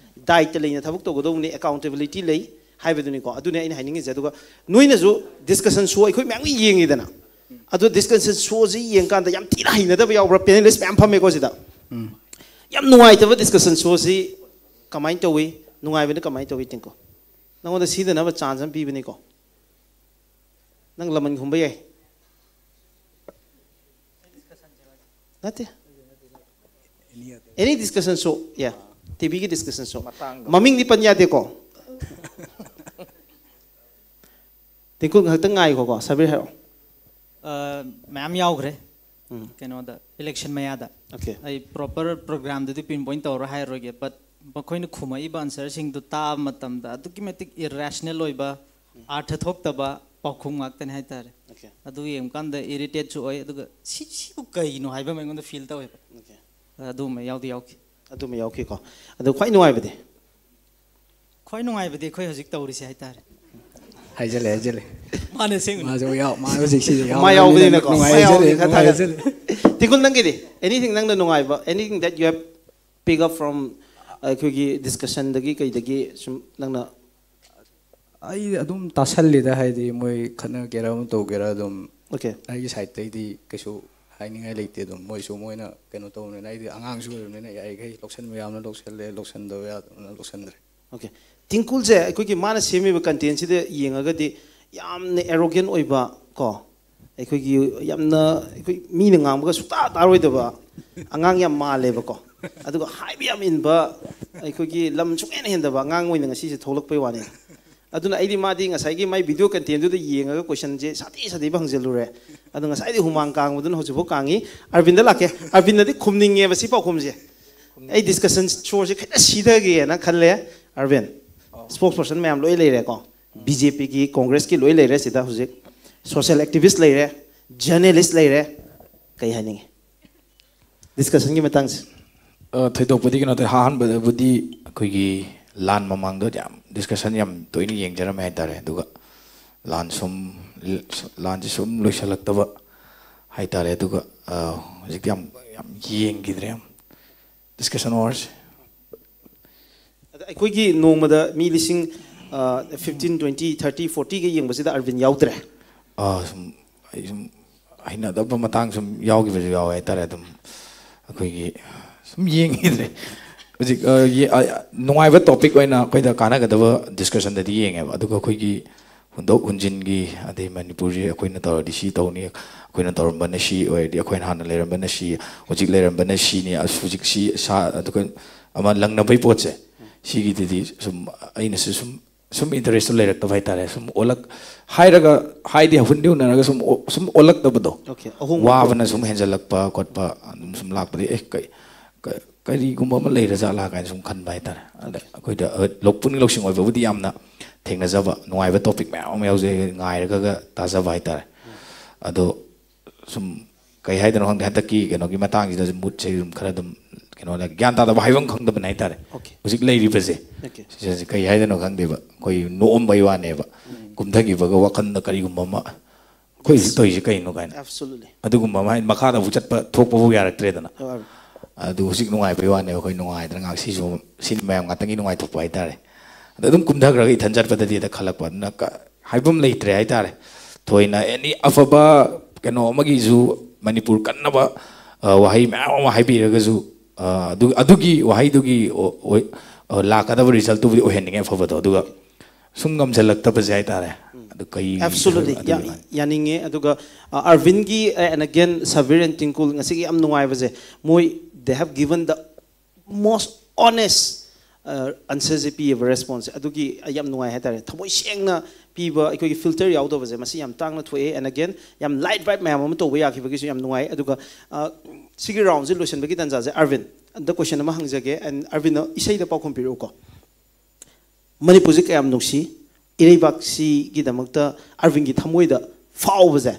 ꯗꯥꯏꯇ ꯂꯩꯅ ꯊꯕꯛ ꯇꯧꯒꯗꯧꯕꯅꯤ, accountability ꯂꯩ ꯍꯥꯏꯕꯗꯨꯅꯤꯀꯣ꯫ ꯑꯗꯨꯅꯦ ꯑꯩꯅ ꯍꯥꯏꯅꯤꯡꯉꯤꯁꯦ꯫ ꯑꯗꯨꯒ ꯅꯣꯏꯅꯁꯨ discussion show ꯑꯩꯈꯣꯏ ꯃꯌꯥꯝꯒꯤ ꯌꯦꯡꯉꯤꯗꯅ, ꯑꯗꯣ discussion showꯁꯤ ꯌꯦꯡꯀꯥꯟꯗ ꯌꯥꯝ ꯊꯤꯅ ꯍꯩꯅꯗꯕ ꯌꯥꯎꯕ꯭ꯔꯥ? Panelist ꯃꯌꯥꯝ ꯐꯝꯃꯦꯀꯣ ꯁꯤꯗ꯫ ꯌꯥꯝ ꯅꯨꯡꯉꯥꯏꯇꯕ discussion showꯁꯤ ꯀꯃꯥꯏꯅ ꯇꯧꯏ? ꯅꯨꯡꯉꯥꯏꯕꯅ ꯀꯃꯥꯏꯅ ꯇꯧꯏ, ꯇꯤꯡꯀꯣ? ꯅꯉꯣꯟꯗ ꯁꯤꯗꯅꯕ chance ꯑꯃ ꯄꯤꯕꯅꯤꯀꯣ꯫ ꯅꯪ ꯂꯃꯟ ꯈꯨꯝꯕ ꯌꯥꯏ꯫ ꯅꯠꯇꯦ꯫ Any discussion show? Yeah. ꯇꯤꯚꯤꯒꯤ discussion show. ꯃꯃꯤꯡꯗꯤ ꯄꯟ ꯌꯥꯗꯦꯀꯣ? ꯇꯤꯡꯀꯨꯜ ꯉꯥꯏꯍꯥꯛꯇꯪ ꯉꯥꯏꯈꯣꯀꯣ, ꯁꯕꯤꯔ ꯍꯥꯏꯔꯛꯑꯣ꯫ ꯃꯌꯥꯝ ꯌꯥꯎꯈ꯭ꯔꯦ꯫ ꯀꯩꯅꯣꯗ election ꯃꯌꯥꯗ꯫ ꯑꯩ proper program ꯗꯨꯗꯤ pinpoint ꯇꯧꯔ ꯍꯥꯏꯔꯣꯏꯒꯦ, but ꯃꯈꯣꯏꯅ ꯈꯨꯝꯃꯛꯏꯕ answer ꯁꯤꯡꯗꯨ ꯇꯥꯕ ꯃꯇꯝꯗ ꯑꯗꯨꯛꯀꯤ ꯃꯇꯤꯛ irrational ꯑꯣꯏꯕ, ꯑꯥꯔꯊ ꯊꯣꯛꯇꯕ ꯄꯥꯎꯈꯨꯝ ꯉꯥꯛꯇꯅꯤ ꯍꯥꯏꯇꯥꯔꯦ꯫ ꯑꯗꯨ ꯌꯦꯡꯕ ꯀꯥꯟꯗ irritate ꯁꯨ ꯑꯣꯏ, ꯑꯗꯨꯒ ꯁꯤ ꯁꯤꯕꯨ ꯀꯩꯅꯣ ꯍꯥꯏꯕ ꯑꯃ ꯑꯩꯉꯣꯟꯗ feel ꯇꯧꯋꯦꯕ꯫ ꯑꯗꯨꯃ ꯌꯥꯎꯗꯤ ꯌꯥꯎꯈꯤ꯫ ꯑꯗꯨꯃ ꯌꯥꯎꯈꯤꯀꯣ꯫ ꯑꯗꯣ ꯈ꯭ꯋꯥꯏ ꯅꯨꯡꯉꯥꯏꯕꯗꯤ? ꯈ꯭ꯋꯥꯏ ꯅꯨꯡꯉꯥꯏꯕꯗꯤ ꯑꯩꯈꯣꯏ ꯍꯧꯖꯤꯛ ꯇꯧꯔꯤꯁꯦ ꯍꯥꯏꯇꯥꯔꯦ꯫ ꯍꯥꯏꯖꯜꯂꯦ, ꯍꯥꯏꯖꯜꯂꯦ꯫ ꯃꯥꯅ ꯑꯁꯦꯡꯕꯅꯤ꯫ ꯃꯥꯁꯨ ꯌꯥꯎ, ꯃꯥ ꯍꯧꯖꯤꯛ ꯁꯤꯗ ꯌꯥꯎ, ꯃꯥ ꯌꯥꯎꯕꯅꯤꯅꯀꯣ, ꯅꯨꯡꯉꯥꯏ, ꯃꯥ ꯍꯥꯏꯖꯜꯂꯦ, ꯌꯥꯎꯕꯅꯤ ꯈꯔ ꯅꯨꯡꯉꯥꯏ, ꯊꯥꯒꯠ꯫ ꯍꯥꯏꯖꯜꯂꯦ꯫ ꯇꯤꯡꯀꯨꯜ, ꯅꯪꯒꯤꯗꯤ? Anything ꯅꯪꯅ ꯅꯨꯡꯉꯥꯏꯕ, anything that you have pick up from ꯑꯩꯈꯣꯏꯒꯤ discussion ꯗꯒꯤ ꯀꯩꯗꯒꯤ ꯁꯨꯝ ꯅꯪꯅ? ꯑꯩ ꯑꯗꯨꯝ ꯇꯥꯁꯜꯂꯤꯗ, ꯍꯥꯏꯗꯤ ꯃꯣꯏ ꯈꯠꯅꯒꯦꯔꯥ ꯑꯃ ꯇꯧꯒꯦꯔꯥ ꯑꯗꯨꯝ Okay. ꯑꯩꯒꯤ side ꯇꯩꯗꯤ ꯀꯩꯁꯨ ꯍꯥꯏꯅꯤꯡꯉꯥꯏ ꯂꯩꯇꯦ꯫ ꯑꯗꯨꯝ ꯃꯣꯏꯁꯨ ꯃꯣꯏꯅ ꯀꯩꯅꯣ ꯇꯧꯕꯅꯤꯅ, ꯑꯩꯗꯤ ꯑꯉꯥꯡꯁꯨ ꯑꯣꯏꯕꯅꯤꯅ ꯌꯥꯔꯤꯈꯩ ꯂꯧꯁꯟꯕ ꯌꯥꯕꯅ ꯂꯧꯁꯜꯂꯦ, ꯂꯧꯁꯟꯗꯕ ꯌꯥꯗꯕꯅ ꯂꯧꯁꯟꯗ꯭ꯔꯦ꯫ Okay. ꯇꯤꯡꯀꯨꯜꯁꯦ ꯑꯩꯈꯣꯏꯒꯤ ꯃꯥꯅ ꯁꯦꯝꯃꯤꯕ content ꯁꯤꯗ ꯌꯦꯡꯉꯒꯗꯤ ꯌꯥꯝꯅ arrogant ꯑꯣꯏꯕ ꯀꯣ, ꯑꯩꯈꯣꯏꯒꯤ ꯌꯥꯝꯅ ꯑꯩꯈꯣꯏ ꯃꯤꯅ ꯉꯥꯡꯕꯒ ꯁꯨꯛꯇꯥ ꯇꯥꯔꯣꯏꯗꯕ ꯑꯉꯥꯡ ꯌꯥꯝ ꯃꯥꯜꯂꯦꯕꯀꯣ꯫ ꯑꯗꯨꯒ ꯍꯥꯏꯕ ꯌꯥꯝ ꯏꯟꯕ, ꯑꯩꯈꯣꯏꯒꯤ ꯂꯝ ꯁꯨꯡꯍꯦꯟ ꯍꯦꯟꯗꯕ ꯑꯉꯥꯡ ꯑꯣꯏꯅ ꯉꯁꯤꯁꯦ ꯊꯣꯛꯂꯛꯄꯩ ꯋꯥꯅꯤ꯫ ꯑꯗꯨꯅ ꯑꯩꯗꯤ ꯃꯥꯗꯤ ꯉꯁꯥꯏꯒꯤ ꯃꯥꯏ video content ꯗꯨꯗ ꯌꯦꯡꯉꯒ question ꯁꯦ ꯁꯥꯊꯤ ꯁꯥꯊꯤꯕ ꯍꯪꯖꯜꯂꯨꯔꯦ꯫ ꯑꯗꯣ ꯉꯁꯥꯏꯗꯤ ꯍꯨꯃꯥꯡ ꯀꯥꯡꯕꯗꯨꯅ ꯍꯧꯖꯤꯛꯐꯥꯎ ꯀꯥꯡꯉꯤ꯫ ꯑꯔꯕꯤꯟꯗ ꯂꯥꯛꯀꯦ꯫ ꯑꯔꯕꯤꯟꯗꯗꯤ ꯈꯨꯝꯅꯤꯡꯉꯦꯕ ꯁꯤ ꯄꯥꯎꯈꯨꯝꯁꯦ꯫ ꯑꯩ discussion show ꯁꯦ ꯈꯤꯇꯪ ꯁꯤꯊꯒꯦꯅ ꯈꯜꯂꯦ꯫ ꯑꯔꯕꯤꯟ, spokesperson ꯃꯌꯥꯝ ꯂꯣꯏ ꯂꯩꯔꯦꯀꯣ, BJP ꯒꯤ, Congress ꯀꯤ ꯂꯣꯏ ꯂꯩꯔꯦ ꯁꯤꯗ ꯍꯧꯖꯤꯛ, social activist ꯂꯩꯔꯦ, journalist ꯂꯩꯔꯦ, ꯀꯩ ꯍꯥꯏꯅꯤꯡꯉꯤ discussion ꯒꯤ ꯃꯇꯥꯡꯁꯦ? ꯑ, ꯊꯣꯏꯗꯣꯛꯄꯗꯤ ꯀꯩꯅꯣ ꯇꯧꯋꯦ꯫ ꯑꯍꯥꯟꯕꯗꯕꯨꯗꯤ ꯑꯩꯈꯣꯏꯒꯤ ꯂꯥꯟ ꯃꯃꯥꯡꯗ ꯌꯥꯝ discussion ꯌꯥꯝ ꯇꯣꯏꯅ ꯌꯦꯡꯖꯔꯝꯃꯦ ꯍꯥꯏꯇꯥꯔꯦ꯫ ꯑꯗꯨꯒ ꯂꯥꯟ ꯁꯨꯝ, ꯂꯥꯟꯁꯤ ꯁꯨꯝ ꯂꯣꯏꯁꯤꯜꯂꯛꯇꯕ ꯍꯥꯏꯇꯥꯔꯦ꯫ ꯑꯗꯨꯒ, ꯑ, ꯍꯧꯖꯤꯛꯇꯤ ꯌꯥꯝ, ꯌꯥꯝ ꯌꯦꯡꯈꯤꯗ꯭ꯔꯦ, ꯌꯥꯝ discussion hour ꯁꯦ꯫ ꯑꯗ ꯑꯩꯈꯣꯏꯒꯤ ꯅꯣꯡꯃꯗ ꯃꯤ ꯂꯤꯁꯤꯡ, ꯑ, fifteen, twenty, thirty, forty ꯒ ꯌꯦꯡꯕꯁꯤꯗ ꯑꯔꯕꯤꯟ ꯌꯥꯎꯗ꯭ꯔꯦ꯫ ꯑ, ꯁꯨꯝ, ꯑꯩ ꯁꯨꯝ ꯍꯩꯅꯗꯕ ꯃꯇꯥꯡ ꯁꯨꯝ ꯌꯥꯎꯈꯤꯕꯁꯨ ꯌꯥꯎꯋꯦ ꯍꯥꯏꯇꯥꯔꯦ꯫ ꯑꯗꯨꯝ ꯑꯩꯈꯣꯏꯒꯤ ꯁꯨꯝ ꯌꯦꯡꯈꯤꯗ꯭ꯔꯦ꯫ ꯍꯧꯖꯤꯛ, ꯑ, ꯌꯦ-, ꯑ, ꯅꯨꯡꯉꯥꯏꯕ topic ꯑꯣꯏꯅ ꯑꯩꯈꯣꯏꯗ ꯀꯥꯟꯅꯒꯗꯕ discussion ꯗꯗꯤ ꯌꯦꯡꯉꯦꯕ꯫ ꯑꯗꯨꯒ ꯑꯩꯈꯣꯏꯒꯤ ꯍꯨꯟꯗꯣꯛ ꯍꯨꯟꯖꯤꯟꯒꯤ, ꯑꯗꯩ ꯃꯅꯤꯄꯨꯔꯁꯤ ꯑꯩꯈꯣꯏꯅ ꯇꯧꯔꯗꯤ ꯁꯤ ꯇꯧꯅꯤ, ꯑꯩꯈꯣꯏꯅ ꯇꯧꯔꯝꯕꯅ ꯁꯤ ꯑꯣꯏꯔꯗꯤ, ꯑꯩꯈꯣꯏꯅ ꯍꯥꯟꯅ ꯂꯩꯔꯝꯕꯅ ꯁꯤ, ꯍꯧꯖꯤꯛ ꯂꯩꯔꯝꯕꯅ ꯁꯤꯅꯤ, ꯑꯁ, ꯍꯧꯖꯤꯛ ꯁꯤ ꯁꯥ-, ꯑꯗꯨꯒ ꯑꯃ ꯂꯪꯅꯕꯩ ꯄꯣꯠꯁꯦ, ꯁꯤꯒꯤꯗꯨꯗꯤ ꯁꯨꯝ ꯑꯩꯅꯁꯨ ꯁꯨꯝ, ꯁꯨꯝ ꯏꯟꯇꯔꯦꯁꯇꯣ ꯂꯩꯔꯛꯇꯕ ꯍꯥꯏꯇꯥꯔꯦ꯫ ꯁꯨꯝ ꯑꯣꯜꯂꯛ-, ꯍꯥꯏꯔꯒ ꯍꯥꯏꯗꯤ ꯍꯨꯟꯗꯤ ꯍꯨꯟꯅꯔꯒ ꯁꯨꯝ ꯑꯣ-, ꯁꯨꯝ ꯑꯣꯜꯂꯛꯇꯕꯗꯣ, Okay, ꯑꯍꯣꯡꯕ ꯋꯥꯕꯅ ꯁꯨꯝ ꯍꯦꯟꯖꯜꯂꯛꯄ ꯈꯣꯠꯄ ꯑꯗꯨꯝ ꯁꯨꯝ ꯂꯥꯛꯄꯗꯒꯤ, ꯑꯦ, ꯀꯩ, ꯀ-, ꯀꯔꯤꯒꯨꯝꯕ ꯑꯃ ꯂꯩꯔꯖꯥꯠꯂꯥ ꯀꯥꯏꯅ ꯁꯨꯝ ꯈꯟꯕ ꯍꯥꯏꯇꯥꯔꯦ꯫ ꯑꯗ ꯑꯩꯈꯣꯏꯗ, ꯑ, ꯂꯧ-, ꯄꯨꯛꯅꯤꯡ ꯂꯧꯁꯤꯡ ꯑꯣꯏꯕꯕꯨꯗꯤ ꯌꯥꯝꯅ ꯊꯦꯡꯅꯖꯕ, ꯅꯨꯡꯉꯥꯏꯕ ꯇꯣꯄꯤꯛ ꯃꯌꯥꯝ ꯑꯃ ꯌꯥꯎꯖꯩ, ꯉꯥꯏꯔꯒ ꯇꯥꯖꯕ ꯍꯥꯏꯇꯥꯔꯦ꯫ ꯑꯗꯣ ꯁꯨꯝ ꯀꯩ ꯍꯥꯏꯗꯣꯏꯅꯣ ꯈꯪꯗꯦ, ꯍꯟꯗꯛꯀꯤ ꯀꯩꯅꯣꯒꯤ ꯃꯇꯥꯡꯁꯤꯗ ꯃꯨꯠꯁꯦ ꯑꯗꯨꯝ ꯈꯔ ꯑꯗꯨꯝ ꯀꯩꯅꯣ ꯂꯩ, ꯒ꯭ꯌꯥꯟ ꯇꯥꯗꯕ, ꯍꯥꯏꯐꯝ ꯈꯪꯗꯕꯅꯦ ꯍꯥꯏꯇꯥꯔꯦ꯫ Okay. ꯍꯧꯖꯤꯛ ꯂꯩꯔꯤꯕꯁꯦ, Okay. ꯁꯤꯁꯦ ꯀꯩ ꯍꯥꯏꯗꯣꯏꯅꯣ ꯈꯪꯗꯦꯕ, ꯑꯩꯈꯣꯏ ꯅꯣꯛꯑꯝꯕꯩ ꯋꯥꯅꯦꯕ, ꯀꯨꯝꯊꯈꯤꯕꯒ ꯋꯥꯈꯜꯗ ꯀꯔꯤꯒꯨꯝꯕ ꯑꯃ, ꯑꯩꯈꯣꯏ ꯍꯧꯖꯤꯛ ꯇꯧꯔꯤꯁꯦ ꯀꯩꯅꯣ ꯀꯥꯏꯅ꯫ Absolutely. ꯑꯗꯨꯒꯨꯝꯕ ꯑꯃ ꯍꯥꯏꯗꯤ ꯃꯈꯥꯗ ꯑꯃꯨꯛ ꯆꯠꯄ ꯊꯣꯛꯄꯕꯨ ꯌꯥꯔꯛꯇ꯭ꯔꯦꯗꯅ꯫ ꯌꯥꯔꯦ꯫ ꯑꯗꯨ ꯍꯧꯖꯤꯛ ꯅꯨꯡꯉꯥꯏꯕꯩ ꯋꯥꯅꯦꯕ, ꯑꯩꯈꯣꯏ ꯅꯨꯡꯉꯥꯏꯗꯅ ꯉꯥꯏꯍꯥꯛ ꯁꯤꯁꯨ ꯁꯤꯅꯤ ꯃꯌꯥꯝ ꯉꯥꯛꯇꯪꯒꯤ ꯅꯨꯡꯉꯥꯏꯊꯣꯛꯄ ꯍꯥꯏꯇꯥꯔꯦ꯫ ꯑꯗ ꯑꯗꯨꯝ ꯀꯨꯝꯊꯈ꯭ꯔꯒ ꯏꯊꯟ ꯆꯠꯄꯗꯗꯤ ꯍꯦꯛꯇ ꯈꯜꯂꯛꯄ, ꯑꯗꯨꯅ ꯀ-, ꯍꯥꯏꯐꯝ ꯂꯩꯇ꯭ꯔꯦ ꯍꯥꯏꯇꯥꯔꯦ꯫ ꯊꯣꯏꯅ ꯑꯦꯅꯤ ꯑꯐꯕ ꯀꯩꯅꯣ ꯑꯃꯒꯤꯁꯨ ꯃꯅꯤꯄꯨꯔ ꯀꯟꯅꯕ, ꯑ, ꯋꯥꯍꯩ ꯃꯌꯥꯝ ꯑꯃ ꯍꯥꯏꯕꯤꯔꯒꯁꯨ, ꯑ, ꯑꯗꯨ, ꯑꯗꯨꯒꯤ ꯋꯥꯍꯩꯗꯨꯒꯤ ꯑꯣ-, ꯑꯣꯏ-, ꯑ, ꯂꯥꯛꯀꯗꯕ ꯔꯤꯖꯜꯇꯨꯕꯨꯗꯤ ꯑꯣꯏꯍꯟꯅꯤꯡꯉꯦ ꯑꯐꯕꯗꯣ, ꯑꯗꯨꯒ ꯁꯨꯝ ꯉꯝꯁꯤꯜꯂꯛꯇꯕꯁꯦ ꯍꯥꯏꯇꯥꯔꯦ꯫ ꯑꯗꯨ ꯀꯩ Absolutely. ꯑꯗꯨꯒꯤ ꯌꯥ-, ꯌꯥꯅꯤꯡꯉꯦ꯫ ꯑꯗꯨꯒ, ꯑ, ꯑꯔꯕꯤꯟꯒꯤ, ꯑ, and again, Sabir and Tingkul, ꯉꯁꯤꯒꯤ ꯌꯥꯝ ꯅꯨꯡꯉꯥꯏꯕꯁꯦ, ꯃꯣꯏ, they have given the most honest, ꯑ, answerꯁꯦ ꯄꯤꯌꯦꯕ, responseꯁꯦ꯫ ꯑꯗꯨꯒꯤ ꯑꯩ ꯌꯥꯝ ꯅꯨꯡꯉꯥꯏ ꯍꯥꯏꯇꯥꯔꯦ꯫ ꯊꯃꯣꯏ ꯁꯦꯡꯅ ꯄꯤꯕ, ꯑꯩꯈꯣꯏꯒꯤ filter ꯌꯥꯎꯗꯕꯁꯦ, ꯃꯁꯤ ꯌꯥꯝ ꯇꯥꯡꯅ ꯊꯣꯛꯑꯦ꯫ And again, ꯌꯥꯝ light vibe ꯃꯌꯥꯝ ꯑꯃ ꯇꯧꯕ ꯌꯥꯈꯤꯕꯒꯤꯁꯨ ꯌꯥꯝ ꯅꯨꯡꯉꯥꯏ꯫ ꯑꯗꯨꯒ, ꯑ, ꯁꯤꯒꯤ roundꯁꯦ ꯂꯣꯏꯁꯤꯟꯕꯒꯤ ꯇꯥꯟꯖꯥꯁꯦ, ꯑꯔꯕꯤꯟ, ꯑꯗ question ꯑꯃ ꯍꯪꯖꯒꯦ꯫ And ꯑꯔꯕꯤꯟꯅ ꯏꯁꯩꯗ ꯄꯥꯎꯈꯨꯝ ꯄꯤꯔꯛꯎꯀꯣ꯫ ꯃꯅꯤꯄꯨꯔꯁꯤ ꯀꯌꯥꯝ ꯅꯨꯡꯁꯤ, ꯏꯔꯩꯕꯥꯛꯁꯤꯒꯤꯗꯃꯛꯇ ꯑꯔꯕꯤꯟꯒꯤ ꯊꯃꯣꯏꯗ ꯐꯥꯎꯕꯁꯦ,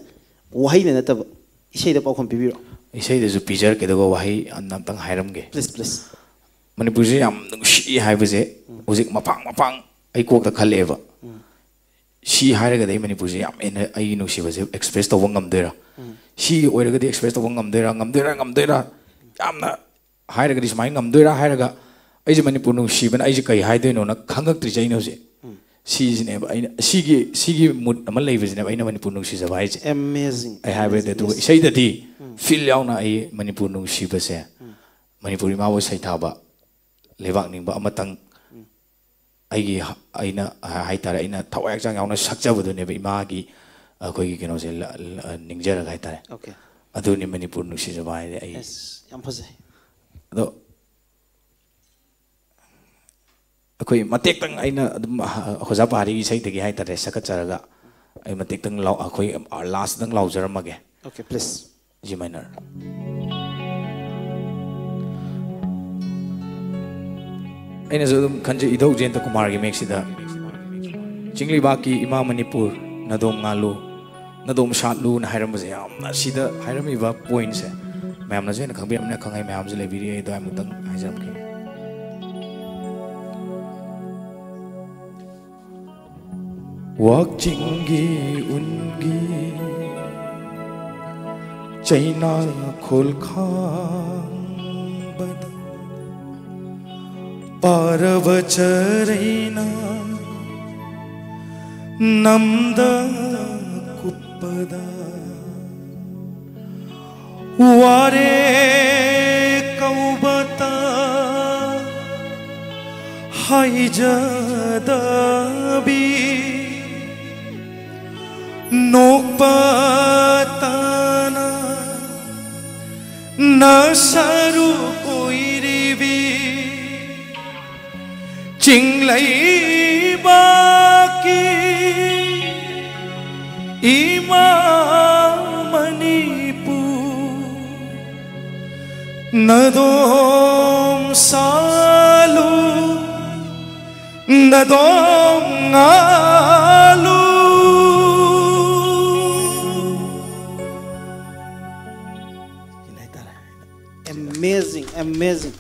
ꯋꯥꯍꯩꯅ ꯅꯠꯇꯕ, ꯏꯁꯩꯗ ꯄꯥꯎꯈꯨꯝ ꯄꯤꯕꯤꯔꯣ꯫ ꯏꯁꯩꯗꯁꯨ ꯄꯤꯖꯔꯛꯀꯦ, ꯑꯗꯨꯒ ꯋꯥꯍꯩ ꯑꯝꯇꯪ ꯍꯥꯏꯔꯝꯒꯦ꯫ Please, please. ꯃꯅꯤꯄꯨꯔꯁꯦ ꯌꯥꯝ ꯅꯨꯡꯁꯤ ꯍꯥꯏꯕꯁꯦ ꯍꯧꯖꯤꯛ ꯃꯄꯥꯡ ꯃꯄꯥꯡ ꯑꯩ ꯀꯣꯛꯇ ꯈꯜꯂꯛꯑꯦꯕ꯫ ꯁꯤ ꯍꯥꯏꯔꯒꯗꯤ ꯑꯩ ꯃꯅꯤꯄꯨꯔꯁꯦ ꯌꯥꯝ ꯍꯦꯟꯅ ꯑꯩꯒꯤ ꯅꯨꯡꯁꯤꯕꯁꯦ express ꯇꯧꯕ ꯉꯝꯗꯣꯏꯔꯥ? ꯁꯤ ꯑꯣꯏꯔꯒꯗꯤ express ꯇꯧꯕ ꯉꯝꯗꯣꯏꯔꯥ, ꯉꯝꯗꯣꯏꯔꯥ, ꯉꯝꯗꯣꯏꯔꯥ? ꯌꯥꯝꯅ ꯍꯥꯏꯔꯒꯗꯤ ꯁꯨꯃꯥꯏꯅ ꯉꯝꯗꯣꯏꯔꯥ ꯍꯥꯏꯔꯒ, ꯑꯩꯁꯦ ꯃꯅꯤꯄꯨꯔ ꯅꯨꯡꯁꯤꯕꯅ ꯑꯩꯁꯦ ꯀꯩ ꯍꯥꯏꯗꯣꯏꯅꯣꯅ ꯈꯪꯉꯛꯇ꯭ꯔꯤꯁꯦ ꯑꯩꯅ ꯍꯧꯖꯤꯛ꯫ ꯁꯤꯁꯤꯅꯦꯕ ꯑꯩꯅ, ꯁꯤꯒꯤ, ꯁꯤꯒꯤ mood ꯑꯃ ꯂꯩꯕꯁꯤꯅꯦꯕ ꯑꯩꯅ ꯃꯅꯤꯄꯨꯔ ꯅꯨꯡꯁꯤꯖꯕ ꯍꯥꯏꯁꯦ꯫ Amazing. ꯑꯩ ꯍꯥꯏꯕꯗꯤ, Amazing. ꯑꯗꯨꯒ Yes. ꯏꯁꯩꯗꯗꯤ feel ꯌꯥꯎꯅ ꯑꯩ ꯃꯅꯤꯄꯨꯔ ꯅꯨꯡꯁꯤꯕꯁꯦ, ꯃꯅꯤꯄꯨꯔ ꯏꯃꯥꯕꯨ ꯁꯩꯊꯥꯕ, ꯂꯩꯕꯥꯛ ꯅꯤꯡꯕ ꯑꯃꯇꯪ, ꯑꯩꯒꯤ ꯑꯩꯅ ꯍꯥꯏꯇꯥꯔꯦ, ꯑꯩꯅ ꯊꯋꯥꯏ ꯍꯛꯆꯥꯡ ꯌꯥꯎꯅ ꯁꯛꯆꯕꯗꯨꯅꯦꯕ ꯏꯃꯥꯒꯤ ꯑꯩꯈꯣꯏꯒꯤ ꯀꯩꯅꯣꯁꯦ ꯅꯤꯡꯖꯔꯒ ꯍꯥꯏꯇꯥꯔꯦ꯫ Okay. ꯑꯗꯨꯅꯤ ꯃꯅꯤꯄꯨꯔ ꯅꯨꯡꯁꯤꯖꯕ ꯍꯥꯏꯗꯤ ꯑꯩ꯫ ꯌꯥꯝ ꯐꯖꯩ꯫ ꯑꯗꯣ ꯑꯩꯈꯣꯏ ꯃꯇꯦꯛꯇꯪ ꯑꯩꯅ ꯑꯗꯨꯝ ꯑꯣꯖꯥ ꯄꯍꯥꯔꯤꯒꯤ ꯏꯁꯩꯗꯒꯤ ꯍꯥꯏꯇꯥꯔꯦ ꯁꯛꯀꯠꯆꯔꯒ ꯑꯩ ꯃꯇꯦꯛꯇꯪ ꯑꯩꯈꯣꯏ ꯂꯥꯁꯇꯪ ꯂꯥꯎꯖꯔꯝꯃꯒꯦ꯫ Okay, please. G minor꯫ ꯑꯩꯅꯁꯨ ꯑꯗꯨꯝ ꯈꯟꯖꯩ ꯏꯙꯧ ꯖꯌꯟꯇ ꯀꯨꯃꯥꯔꯒꯤ ꯃꯌꯦꯛꯁꯤꯗ "ꯆꯤꯡꯂꯩꯕꯥꯛꯀꯤ ꯏꯃꯥ ꯃꯅꯤꯄꯨꯔ ꯅꯥꯗꯣꯝ ꯉꯥꯜꯂꯨ, ꯅꯥꯗꯣꯝ ꯁꯥꯠꯂꯨꯅ" ꯍꯥꯏꯔꯝꯕꯁꯦ ꯌꯥꯝꯅ ꯁꯤꯗ ꯍꯥꯏꯔꯝꯃꯤꯕ ꯄꯣꯏꯟꯁꯦ ꯃꯌꯥꯝꯅꯁꯨ ꯍꯦꯟꯅ ꯈꯪꯕꯤꯔꯝꯅꯤꯅ ꯈꯪꯉꯩ ꯃꯌꯥꯝꯁꯨ ꯂꯩꯕꯤꯔꯤ꯫ ꯑꯩ ꯑꯗꯨꯋꯥꯏꯃꯨꯛꯇꯪ ꯍꯥꯏꯖꯔꯛꯀꯦ꯫ ꯋꯥꯛꯆꯤꯡꯒꯤ ꯎꯟꯒꯤ ꯆꯩꯅꯥ ꯈꯣꯜꯈꯥꯡꯕꯗ ꯄꯥꯔꯕ ꯆꯔꯩꯅ ꯅꯝꯗ ꯀꯨꯞꯄꯗ ꯋꯥꯔꯦ ꯀꯧꯕꯇ ꯍꯥꯏꯖꯗꯕꯤ ꯅꯣꯛꯄ ꯇꯥꯅ ꯅꯁꯔꯨꯛ ꯑꯣꯏꯔꯤꯕꯤ ꯆꯤꯡꯂꯩꯕꯥꯛꯀꯤ ꯏꯃꯥ ꯃꯅꯤꯄꯨꯔ ꯅꯥꯗꯣꯝ ꯁꯥꯠꯂꯨ ꯅꯥꯗꯣꯝ ꯉꯥꯜꯂꯨ꯫ Amazing, amazing.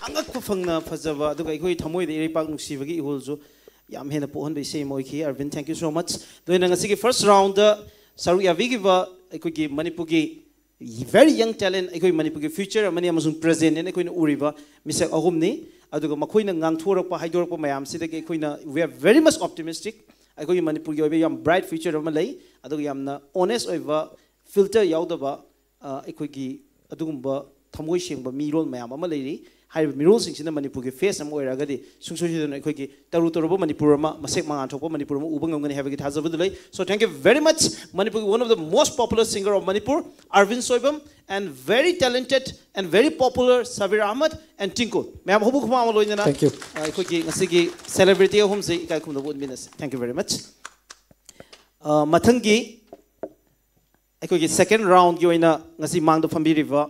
ꯑꯉꯛꯄ ꯐꯪꯅ ꯐꯖꯕ, ꯑꯗꯨꯒ ꯑꯩꯈꯣꯏ ꯊꯃꯣꯏꯗ ꯏꯔꯩꯄꯥꯛ ꯅꯨꯡꯁꯤꯕꯒꯤ ꯏꯍꯨꯜꯁꯨ ꯌꯥꯝ ꯍꯦꯟꯅ ꯄꯣꯛꯍꯟꯕ ꯏꯁꯩ ꯑꯃ ꯑꯣꯏꯈꯤ꯫ Arvind, thank you so much. ꯑꯗꯨꯅ ꯉꯁꯤꯒꯤ first round ꯗ ꯁꯔꯨꯛ ꯌꯥꯕꯤꯈꯤꯕ ꯑꯩꯈꯣꯏꯒꯤ ꯃꯅꯤꯄꯨꯔꯒꯤ very young talent, ꯑꯩꯈꯣꯏ ꯃꯅꯤꯄꯨꯔꯒꯤ future ꯑꯃꯅꯤ ꯑꯃꯁꯨꯡ present ꯅꯦꯅ ꯑꯩꯈꯣꯏꯅ ꯎꯔꯤꯕ ꯃꯤꯁꯛ ꯑꯍꯨꯝꯅꯤ꯫ ꯑꯗꯨꯒ ꯃꯈꯣꯏꯅ ꯉꯥꯡꯊꯣꯔꯛꯄ, ꯍꯥꯏꯗꯣꯔꯛꯄ ꯃꯌꯥꯝꯁꯤꯗꯒꯤ ꯑꯩꯈꯣꯏꯅ we are very much optimistic꯫ ꯑꯩꯈꯣꯏꯒꯤ ꯃꯅꯤꯄꯨꯔꯒꯤ ꯑꯣꯏꯕ ꯌꯥꯝ bright future ꯑꯃ ꯂꯩ꯫ ꯑꯗꯨꯒ ꯌꯥꯝꯅ honest ꯑꯣꯏꯕ, filter ꯌꯥꯎꯗꯕ, ꯑ, ꯑꯩꯈꯣꯏꯒꯤ ꯑꯗꯨꯒꯨꯝꯕ ꯊꯃꯣꯏ ꯁꯦꯡꯕ ꯃꯤꯔꯣꯜ ꯃꯌꯥꯝ ꯑꯃ ꯂꯩꯔꯤ꯫ ꯍꯥꯏꯔꯤꯕ ꯃꯤꯔꯣꯜꯁꯤꯡꯁꯤꯅ ꯃꯅꯤꯄꯨꯔꯒꯤ ꯐꯦꯁ ꯑꯃ ꯑꯣꯏꯔꯛꯑꯒꯗꯤ ꯁꯨꯡꯁꯣꯏ ꯁꯣꯏꯗꯅ ꯑꯩꯈꯣꯏꯒꯤ ꯇꯔꯨ ꯇꯔꯨꯕ ꯃꯅꯤꯄꯨꯔ ꯑꯃ, ꯃꯁꯦꯛ ꯃꯉꯥꯜ ꯊꯣꯛꯄ ꯃꯅꯤꯄꯨꯔ ꯑꯃ ꯎꯕ ꯉꯝꯒꯅꯤ ꯍꯥꯏꯕꯒꯤ ꯊꯥꯖꯕꯗꯨ ꯂꯩ꯫ So thank you very much, ꯃꯅꯤꯄꯨꯔꯒꯤ one of the most popular singer of Manipur, Arvind Soibam, and very talented and very popular Sabir Ahmed and Twinkle. ꯃꯌꯥꯝ ꯍꯧꯕ ꯈꯨꯃꯥꯡ ꯑꯃ ꯂꯣꯏꯅꯅ Thank you. ꯑ, ꯑꯩꯈꯣꯏꯒꯤ ꯉꯁꯤꯒꯤ ꯁꯦꯂꯦꯕ꯭ꯔꯤꯇꯤ ꯑꯍꯨꯝꯁꯤ ꯏꯀꯥꯏ ꯈꯨꯝꯅꯕ ꯎꯠꯃꯤꯟꯅꯁꯤ꯫ Thank you very much. ꯑ, ꯃꯊꯪꯒꯤ ꯑꯩꯈꯣꯏꯒꯤ ꯁꯦꯀꯦꯟ ꯔꯥꯎꯟꯒꯤ ꯑꯣꯏꯅ ꯉꯁꯤ ꯃꯥꯡꯗ ꯐꯝꯕꯤꯔꯤꯕ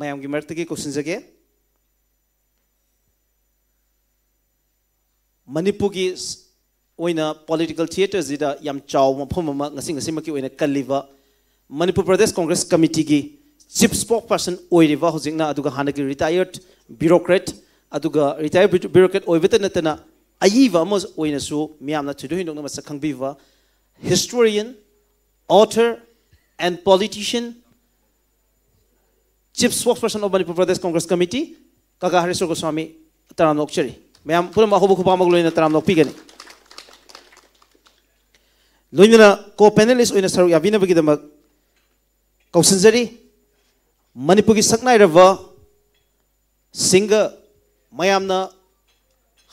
ꯃꯌꯥꯝꯒꯤ ꯃꯔꯛꯇꯒꯤ ꯀꯧꯁꯤꯟꯖꯒꯦ꯫ ꯃꯅꯤꯄꯨꯔꯒꯤ ꯁ-, ꯑꯣꯏꯅ ꯄꯣꯂꯤꯇꯤꯀꯦꯜ ꯊꯤꯌꯦꯇꯔꯁꯤꯗ ꯌꯥꯝ ꯆꯥꯎꯕ ꯃꯐꯝ ꯑꯃ ꯉꯁꯤ ꯉꯁꯤꯃꯛꯀꯤ ꯑꯣꯏꯅ ꯀꯜꯂꯤꯕ ꯃꯅꯤꯄꯨꯔ ꯄ꯭ꯔꯗꯦꯁ ꯀꯣꯡꯒ꯭ꯔꯦꯁ ꯀꯃꯤꯇꯤꯒꯤ ꯆꯤꯐ ꯁ꯭ꯄꯣꯛ ꯄꯔꯁꯟ ꯑꯣꯏꯔꯤꯕ, ꯍꯧꯖꯤꯛꯅ ꯑꯗꯨꯒ ꯍꯥꯟꯅꯒꯤ ꯔꯤꯇꯥꯌꯔꯠ ꯕ꯭ꯌꯨꯔꯣꯀ꯭ꯔꯦꯠ, ꯑꯗꯨꯒ ꯔꯤꯇꯥꯌꯔ ꯕ꯭ꯌꯨꯔꯣꯀ꯭ꯔꯦꯠ ꯑꯣꯏꯕꯇ ꯅꯠꯇꯅ ꯑꯏꯕ ꯑꯃ ꯑꯣꯏꯅꯁꯨ ꯃꯤꯌꯥꯝꯅ ꯊꯣꯏꯗꯣꯛ ꯍꯦꯟꯗꯣꯛꯅ ꯃꯁꯛ ꯈꯪꯕꯤꯕ historian, author and politician, Chief Spokesperson of Manipur Pradesh Congress Committee, ꯀꯀꯥ ꯍꯔꯦꯁꯣꯔ ꯒꯣꯁ꯭ꯋꯥꯃꯤ, ꯇꯔꯥꯝꯅ ꯑꯣꯛꯆꯔꯤ꯫ ꯃꯌꯥꯝ ꯄꯨꯝꯅꯃꯛ ꯑꯍꯧꯕ ꯈꯨꯕꯥꯃꯛ ꯂꯣꯏꯅ ꯇꯔꯥꯝꯅ ꯑꯣꯛꯄꯤꯒꯅꯤ꯫ ꯂꯣꯏꯅꯅ ꯀꯣ ꯄꯦꯅꯦꯂꯤꯁ ꯑꯣꯏꯅ ꯁꯔꯨꯛ ꯌꯥꯕꯤꯅꯕꯒꯤꯗꯃꯛ ꯀꯧꯁꯤꯟꯖꯔꯤ꯫ ꯃꯅꯤꯄꯨꯔꯒꯤ ꯁꯛꯅꯥꯏꯔꯕ ꯁꯤꯡꯒꯔ, ꯃꯌꯥꯝꯅ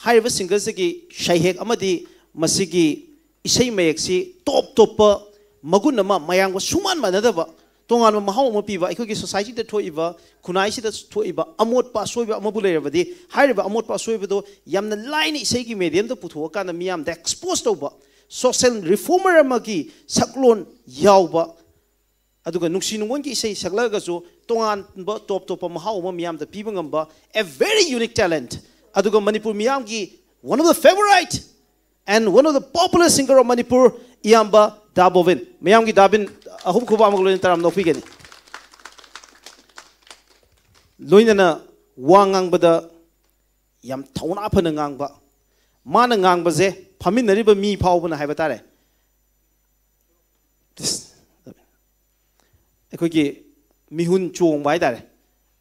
ꯍꯥꯏꯔꯤꯕ ꯁꯤꯡꯒꯔꯁꯤꯒꯤ ꯁꯩꯍꯦꯛ ꯑꯃꯗꯤ ꯃꯁꯤꯒꯤ ꯏꯁꯩ ꯃꯌꯦꯛꯁꯤ ꯇꯣꯞ ꯇꯣꯞꯄ ꯃꯒꯨꯟ ꯑꯃ, ꯃꯌꯥꯝꯒ ꯁꯨꯡꯃꯥꯟ ꯃꯥꯟꯅꯗꯕ ꯇꯣꯉꯥꯟꯕ ꯃꯍꯥꯎ ꯑꯃ ꯄꯤꯕ, ꯑꯩꯈꯣꯏꯒꯤ ꯁꯣꯁꯥꯏꯇꯤꯗ ꯊꯣꯛꯏꯕ, ꯈꯨꯟꯅꯥꯏꯁꯤꯗ ꯊꯣꯛꯏꯕ ꯑꯃꯣꯠꯄ ꯑꯁꯣꯏꯕ ꯑꯃꯕꯨ ꯂꯩꯔꯕꯗꯤ, ꯍꯥꯏꯔꯤꯕ ꯑꯃꯣꯠꯄ ꯑꯁꯣꯏꯕꯗꯣ ꯌꯥꯝꯅ ꯂꯥꯏꯅ ꯏꯁꯩꯒꯤ ꯃꯦꯗꯤꯌꯝꯗ ꯄꯨꯊꯣꯛꯑꯀꯥꯟꯗ ꯃꯤꯌꯥꯝꯗ ꯑꯦꯛꯁꯄꯣꯖ ꯇꯧꯕ, ꯁꯣꯁꯦꯜ ꯔꯤꯐꯣꯔꯃꯔ ꯑꯃꯒꯤ ꯁꯛꯂꯣꯟ ꯌꯥꯎꯕ, ꯑꯗꯨꯒ ꯅꯨꯡꯁꯤ ꯅꯨꯡꯉꯣꯟꯒꯤ ꯏꯁꯩ ꯁꯛꯂꯛꯑꯒꯁꯨ ꯇꯣꯉꯥꯟꯕ ꯇꯣꯞ ꯇꯣꯞꯄ ꯃꯍꯥꯎ ꯑꯃ ꯃꯤꯌꯥꯝꯗ ꯄꯤꯕ ꯉꯝꯕ, a very unique talent, ꯑꯗꯨꯒ ꯃꯅꯤꯄꯨꯔ ꯃꯤꯌꯥꯝꯒꯤ one of the favorite and one of the popular singer of Manipur, ꯏꯌꯥꯝꯕ ꯗꯥ ꯕꯣꯕꯤꯟ꯫ ꯃꯌꯥꯝꯒꯤ ꯗꯥ ꯕꯤꯟ ꯑꯍꯨꯝ ꯈꯨꯕꯥꯃꯛ ꯂꯣꯏꯅ ꯇꯔꯥꯝꯅ ꯑꯣꯛꯄꯤꯒꯅꯤ꯫ ꯂꯣꯏꯅꯅ ꯋꯥ ꯉꯥꯡꯕꯗ ꯌꯥꯝ ꯊꯧꯅꯥ ꯐꯅ ꯉꯥꯡꯕ, ꯃꯥꯅ ꯉꯥꯡꯕꯁꯦ ꯐꯝꯃꯤꯟꯅꯔꯤꯕ ꯃꯤ ꯐꯥꯎꯕꯅ ꯍꯥꯏꯕ ꯇꯥꯔꯦ, ꯑꯩꯈꯣꯏꯒꯤ ꯃꯤꯍꯨꯟ ꯆꯣꯡꯕ ꯍꯥꯏ ꯇꯥꯔꯦ꯫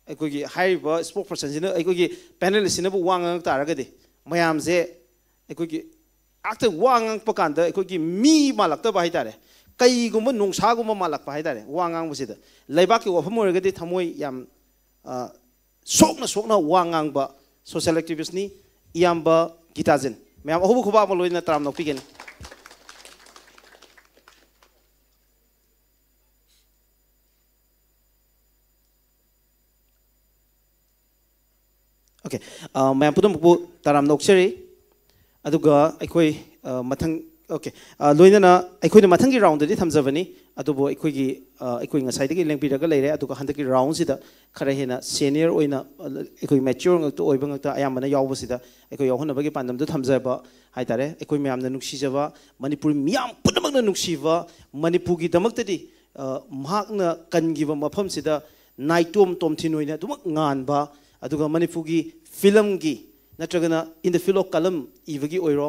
ꯑꯩꯈꯣꯏꯒꯤ ꯍꯥꯏꯔꯤꯕ ꯁ꯭ꯄꯣꯛ ꯄꯔꯁꯟꯁꯤꯅ, ꯑꯩꯈꯣꯏꯒꯤ ꯄꯦꯅꯦꯂꯤꯁꯁꯤꯅꯕꯨ ꯋꯥ ꯉꯥꯡꯉꯛ ꯇꯥꯔꯒꯗꯤ ꯃꯌꯥꯝꯁꯦ ꯑꯩꯈꯣꯏꯒꯤ ꯉꯥꯛꯇ ꯋꯥ ꯉꯥꯡꯉꯛꯄ ꯀꯥꯟꯗ ꯑꯩꯈꯣꯏꯒꯤ ꯃꯤ ꯃꯥꯜꯂꯛꯇꯕ ꯍꯥꯏ ꯇꯥꯔꯦ, ꯀꯩꯒꯨꯝꯕ ꯅꯣꯡꯁꯥꯒꯨꯝꯕ ꯃꯥꯜꯂꯛꯄ ꯍꯥꯏ ꯇꯥꯔꯦ꯫ ꯋꯥ ꯉꯥꯡꯕꯁꯤꯗ ꯂꯩꯕꯥꯛꯀꯤ ꯋꯥꯐꯝ ꯑꯣꯏꯔꯒꯗꯤ ꯊꯃꯣꯏ ꯌꯥꯝ, ꯑ, ꯁꯣꯛꯅ ꯁꯣꯛꯅ ꯋꯥ ꯉꯥꯡꯕ ꯁꯣꯁꯤꯌꯦꯜ ꯑꯦꯛꯇꯤꯚꯤꯁ꯭ꯠꯅꯤ ꯏꯌꯥꯝꯕ ꯒꯤꯇꯥꯖꯤꯟ꯫ ꯃꯌꯥꯝ ꯑꯍꯧꯕ ꯈꯨꯕꯥꯛ ꯑꯃ ꯂꯣꯏꯅ ꯇꯔꯥꯝꯅ ꯑꯣꯛꯄꯤꯒꯅꯤ꯫ ꯑꯣꯀꯦ꯫ ꯑ, ꯃꯌꯥꯝ ꯄꯨꯝꯅꯃꯛꯄꯨ ꯇꯔꯥꯝꯅ ꯑꯣꯛꯆꯔꯤ꯫ ꯑꯗꯨꯒ ꯑꯩꯈꯣꯏ, ꯑ, ꯃꯊꯪ, ꯑꯣꯀꯦ꯫ ꯑ, ꯂꯣꯏꯅꯅ ꯑꯩꯈꯣꯏꯅ ꯃꯊꯪꯒꯤ ꯔꯥꯎꯟꯗꯗꯤ ꯊꯝꯖꯕꯅꯤ꯫ ꯑꯗꯨꯕꯨ ꯑꯩꯈꯣꯏꯒꯤ, ꯑ, ꯑꯩꯈꯣꯏ ꯉꯁꯥꯏꯗꯒꯤ ꯂꯦꯡꯕꯤꯔꯒ ꯂꯩꯔꯦ꯫ ꯑꯗꯨꯒ ꯍꯟꯗꯛꯀꯤ ꯔꯥꯎꯟꯁꯤꯗ ꯈꯔ ꯍꯦꯟꯅ ꯁꯦꯅꯤꯌꯔ ꯑꯣꯏꯅ, ꯑ, ꯑꯩꯈꯣꯏ ꯃꯦꯆ꯭ꯌꯣꯔ ꯉꯥꯛꯇ ꯑꯣꯏꯕ ꯉꯥꯛꯇ ꯑꯌꯥꯝꯕꯅ ꯌꯥꯎꯕꯁꯤꯗ ꯑꯩꯈꯣꯏ ꯌꯥꯎꯍꯟꯅꯕꯒꯤ ꯄꯥꯟꯗꯝꯗ ꯊꯝꯖꯕ ꯍꯥꯏꯇꯥꯔꯦ꯫ ꯑꯩꯈꯣꯏ ꯃꯌꯥꯝꯅ ꯅꯨꯡꯁꯤꯖꯕ, ꯃꯅꯤꯄꯨꯔ ꯃꯤꯌꯥꯝ ꯄꯨꯝꯅꯃꯛꯅ ꯅꯨꯡꯁꯤꯕ, ꯃꯅꯤꯄꯨꯔꯒꯤꯗꯃꯛꯇꯗꯤ, ꯑ, ꯃꯍꯥꯛꯅ ꯀꯟꯈꯤꯕ ꯃꯐꯝꯁꯤꯗ ꯅꯥꯏꯇꯣꯝ ꯇꯣꯝꯊꯤꯟ ꯑꯣꯏꯅ ꯑꯗꯨꯃꯛ ꯉꯥꯟꯕ, ꯑꯗꯨꯒ ꯃꯅꯤꯄꯨꯔꯒꯤ ꯐꯤꯂꯝꯒꯤ ꯅꯠꯇ꯭ꯔꯒꯅ in the field of column ꯏꯕꯒꯤ ꯑꯣꯏꯔꯣ,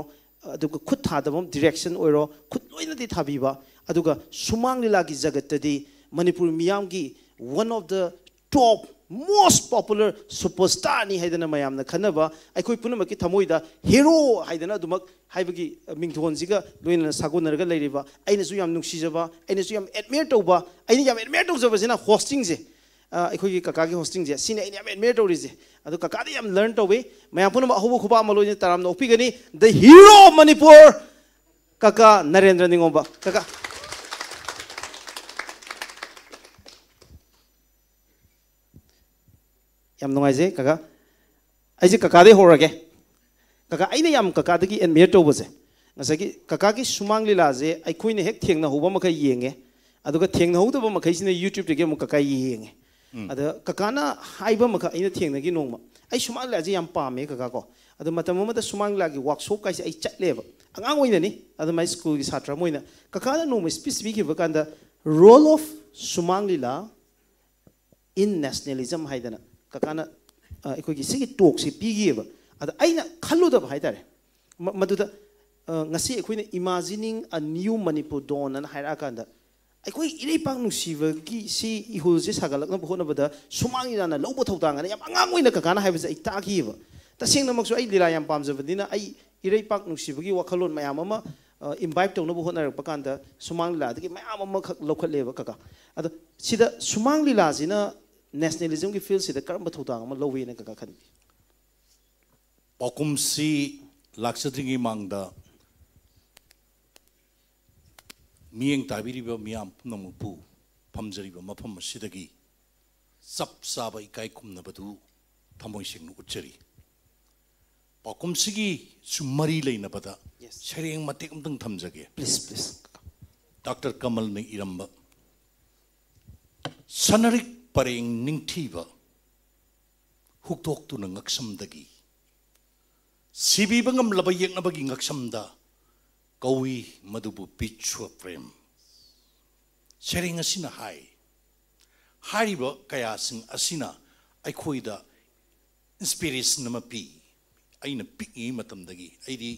ꯑꯗꯨꯒ ꯈꯨꯠ ꯊꯥꯗꯕ ꯗꯤꯔꯦꯛꯁꯟ ꯑꯣꯏꯔꯣ, ꯈꯨꯠ ꯂꯣꯏꯅꯗꯤ ꯊꯥꯕꯤꯕ, ꯑꯗꯨꯒ ꯁꯨꯃꯥꯡ ꯂꯤꯂꯥꯒꯤ ꯖꯒꯠꯇꯗꯤ ꯃꯅꯤꯄꯨꯔ ꯃꯤꯌꯥꯝꯒꯤ one of the top most popular superstarꯅꯤ ꯍꯥꯏꯗꯅ ꯃꯌꯥꯝꯅ ꯈꯟꯅꯕ, ꯑꯩꯈꯣꯏ ꯄꯨꯝꯅꯃꯛꯀꯤ ꯊꯃꯣꯏꯗ ꯍꯦꯔꯣ ꯍꯥꯏꯗꯅ ꯑꯗꯨꯃꯛ ꯍꯥꯏꯕꯒꯤ ꯃꯤꯡꯊꯣꯟꯁꯤꯒ ꯂꯣꯏꯅꯅ ꯁꯥꯒꯣꯟꯅꯔꯒ ꯂꯩꯔꯤꯕ, ꯑꯩꯅꯁꯨ ꯌꯥꯝ ꯅꯨꯡꯁꯤꯖꯕ, ꯑꯩꯅꯁꯨ ꯌꯥꯝ ꯑꯦꯗꯃꯤꯌꯔ ꯇꯧꯕ, ꯑꯩꯅ ꯌꯥꯝ ꯑꯦꯗꯃꯤꯌꯔ ꯇꯧꯖꯕꯁꯤꯅ ꯍꯣꯁꯇꯤꯡꯁꯦ, ꯑ, ꯑꯩꯈꯣꯏꯒꯤ ꯀꯀꯥꯒꯤ ꯍꯣꯁꯇꯤꯡꯁꯦ, ꯁꯤꯅꯤ ꯑꯩꯅ ꯌꯥꯝ ꯑꯦꯗꯃꯤꯌꯔ ꯇꯧꯔꯤꯁꯦ꯫ ꯑꯗꯣ ꯀꯀꯥꯗ ꯌꯥꯝ ꯂꯔꯟ ꯇꯧꯏ꯫ ꯃꯌꯥꯝ ꯄꯨꯝꯅꯃꯛ ꯑꯍꯧꯕ ꯈꯨꯕꯥꯛ ꯑꯃ ꯂꯣꯏꯅ ꯇꯔꯥꯝꯅ ꯑꯣꯛꯄꯤꯒꯅꯤ꯫ The hero of Manipur, ꯀꯀꯥ ꯅꯔꯦꯟꯗ꯭ꯔ ꯅꯤꯉꯣꯝꯕ꯫ ꯀꯀꯥ꯫ ꯌꯥꯝ ꯅꯨꯡꯉꯥꯏꯖꯩ ꯀꯀꯥ꯫ ꯑꯩꯁꯦ ꯀꯀꯥꯗꯩ ꯍꯧꯔꯒꯦ꯫ ꯀꯀꯥ, ꯑꯩꯅ ꯌꯥꯝ ꯀꯀꯥꯗꯒꯤ ꯑꯦꯗꯃꯤꯌꯔ ꯇꯧꯕꯁꯦ, ꯉꯁꯥꯏꯒꯤ ꯀꯀꯥꯒꯤ ꯁꯨꯃꯥꯡ ꯂꯤꯂꯥꯁꯦ ꯑꯩꯈꯣꯏꯅ ꯍꯦꯛ ꯊꯦꯡꯅꯍꯧꯕ ꯃꯈꯩ ꯌꯦꯡꯉꯦ, ꯑꯗꯨꯒ ꯊꯦꯡꯅꯍꯧꯗꯕ ꯃꯈꯩꯁꯤꯅ YouTubeꯇꯒꯤ ꯑꯃꯨꯛ ꯀꯀꯥ ꯌꯦꯡꯉꯦ꯫ ꯎꯝ꯫ ꯑꯗ ꯀꯀꯥꯅ ꯍꯥꯏꯕ ꯑꯃꯈꯛ ꯑꯩꯅ ꯊꯦꯡꯅꯈꯤ ꯅꯣꯡꯃ, ꯑꯩ ꯁꯨꯃꯥꯡ ꯂꯤꯂꯥꯁꯦ ꯌꯥꯝ ꯄꯥꯝꯃꯦ ꯀꯀꯥ ꯀꯣ꯫ ꯑꯗꯣ ꯃꯇꯝ ꯑꯃꯗ ꯁꯨꯃꯥꯡ ꯂꯤꯂꯥꯒꯤ ꯋꯥꯛꯁꯣꯞꯀꯥꯏꯁꯦ ꯑꯩ ꯆꯠꯂꯦꯕ, ꯑꯉꯥꯡ ꯑꯣꯏꯅꯅꯤ꯫ ꯑꯗꯨ ꯃꯥꯏ ꯁ꯭ꯀꯨꯜꯒꯤ ꯁꯥꯇ꯭ꯔ ꯑꯃ ꯑꯣꯏꯅ ꯀꯀꯥꯅ ꯅꯣꯡꯃ ꯁ꯭ꯄꯤꯆ ꯄꯤꯈꯤꯕ ꯀꯥꯟꯗ, Role of ꯁꯨꯃꯥꯡ ꯂꯤꯂꯥ in nationalism ꯍꯥꯏꯗꯅ ꯀꯀꯥꯅ, ꯑ, ꯑꯩꯈꯣꯏꯒꯤ ꯁꯤꯒꯤ ꯇꯣꯛꯁꯤ ꯄꯤꯈꯤꯑꯕ꯫ ꯑꯗ ꯑꯩꯅ ꯈꯜꯂꯨꯗꯕ ꯍꯥꯏꯇꯥꯔꯦ, ꯃ-, ꯃꯗꯨꯗ, ꯑ, ꯉꯁꯤ ꯑꯩꯈꯣꯏꯅ Imagining a New Manipur Dawn ꯑꯅ ꯍꯥꯏꯔꯛꯑꯀꯥꯟꯗ, ꯑꯩꯈꯣꯏ ꯏꯔꯩꯄꯥꯛ ꯅꯨꯡꯁꯤꯕꯒꯤ ꯁꯤ ꯏꯍꯨꯜꯁꯦ ꯁꯥꯒꯠꯂꯛꯅꯕ ꯍꯣꯠꯅꯕꯗ ꯁꯨꯃꯥꯡ ꯂꯤꯂꯥꯅ ꯂꯧꯕ ꯊꯧꯗꯥꯡ ꯑꯅ ꯌꯥꯝ ꯑꯉꯥꯡ ꯑꯣꯏꯅ ꯀꯀꯥꯅ ꯍꯥꯏꯕꯁꯦ ꯑꯩ ꯇꯥꯈꯤꯑꯕ꯫ ꯇꯁꯦꯡꯅꯃꯛꯁꯨ ꯑꯩ ꯂꯤꯂꯥ ꯌꯥꯝ ꯄꯥꯝꯖꯕꯅꯤꯅ ꯑꯩ ꯏꯔꯩꯄꯥꯛ ꯅꯨꯡꯁꯤꯕꯒꯤ ꯋꯥꯈꯜꯂꯣꯟ ꯃꯌꯥꯝ ꯑꯃ, ꯑ, ꯏꯝꯕꯥꯏꯞ ꯇꯧꯅꯕ ꯍꯣꯠꯅꯔꯛꯄ ꯀꯥꯟꯗ ꯁꯨꯃꯥꯡ ꯂꯤꯂꯥꯗꯒꯤ ꯃꯌꯥꯝ ꯑꯃꯈꯛ ꯂꯧꯈꯠꯂꯦꯕ ꯀꯀꯥ꯫ ꯑꯗꯣ ꯁꯤꯗ ꯁꯨꯃꯥꯡ ꯂꯤꯂꯥꯁꯤꯅ ꯅꯦꯁꯅꯦꯂꯤꯖꯝꯒꯤ ꯐꯤꯜꯁꯤꯗ ꯀꯔꯝꯕ ꯊꯧꯗꯥꯡ ꯑꯃ ꯂꯧꯋꯦꯅ ꯀꯀꯥ ꯈꯟꯕꯤ? ꯄꯥꯎꯈꯨꯝꯁꯤ ꯂꯥꯛꯆꯗ꯭ꯔꯤꯉꯩ ꯃꯥꯡꯗ ꯃꯤꯠꯌꯦꯡ ꯇꯥꯕꯤꯔꯤꯕ ꯃꯤꯌꯥꯝ ꯄꯨꯝꯅꯃꯛꯄꯨ ꯐꯝꯖꯔꯤꯕ ꯃꯐꯝ ꯑꯁꯤꯗꯒꯤ ꯆꯞ ꯆꯥꯕ ꯏꯀꯥꯏ ꯈꯨꯝꯅꯕꯗꯨ ꯊꯃꯣꯏ ꯁꯦꯡꯅ ꯎꯠꯆꯔꯤ꯫ ꯄꯥꯎꯈꯨꯝꯁꯤꯒꯤ ꯁꯨꯝ ꯃꯔꯤ ꯂꯩꯅꯕꯗ Yes. ꯁꯩꯔꯦꯡ ꯃꯇꯦꯛ ꯑꯃꯇꯪ ꯊꯝꯖꯒꯦ꯫ Please, please. ꯗꯥꯛꯇꯔ ꯀꯃꯜꯅ ꯏꯔꯝꯕ ꯁꯅꯔꯤꯛ ꯄꯔꯦꯡ ꯅꯤꯡꯊꯤꯕ ꯍꯨꯛꯇꯣꯛꯇꯨꯅ ꯉꯛꯁꯝꯗꯒꯤ ꯁꯤꯕꯤꯕ ꯉꯝꯂꯕ ꯌꯦꯛꯅꯕꯒꯤ ꯉꯛꯁꯝꯗ ꯀꯧꯏ ꯃꯗꯨꯕꯨ ꯕꯤꯁ꯭ꯋ ꯄ꯭ꯔꯦꯝ꯫ ꯁꯩꯔꯦꯡ ꯑꯁꯤꯅ ꯍꯥꯏ, ꯍꯥꯏꯔꯤꯕ ꯀꯌꯥꯁꯤꯡ ꯑꯁꯤꯅ ꯑꯩꯈꯣꯏꯗ ꯏꯟꯁꯄꯤꯔꯦꯁꯟ ꯑꯃ ꯄꯤ꯫ ꯑꯩꯅ ꯄꯤꯛꯏꯉꯩ ꯃꯇꯝꯗꯒꯤ ꯑꯩꯗꯤ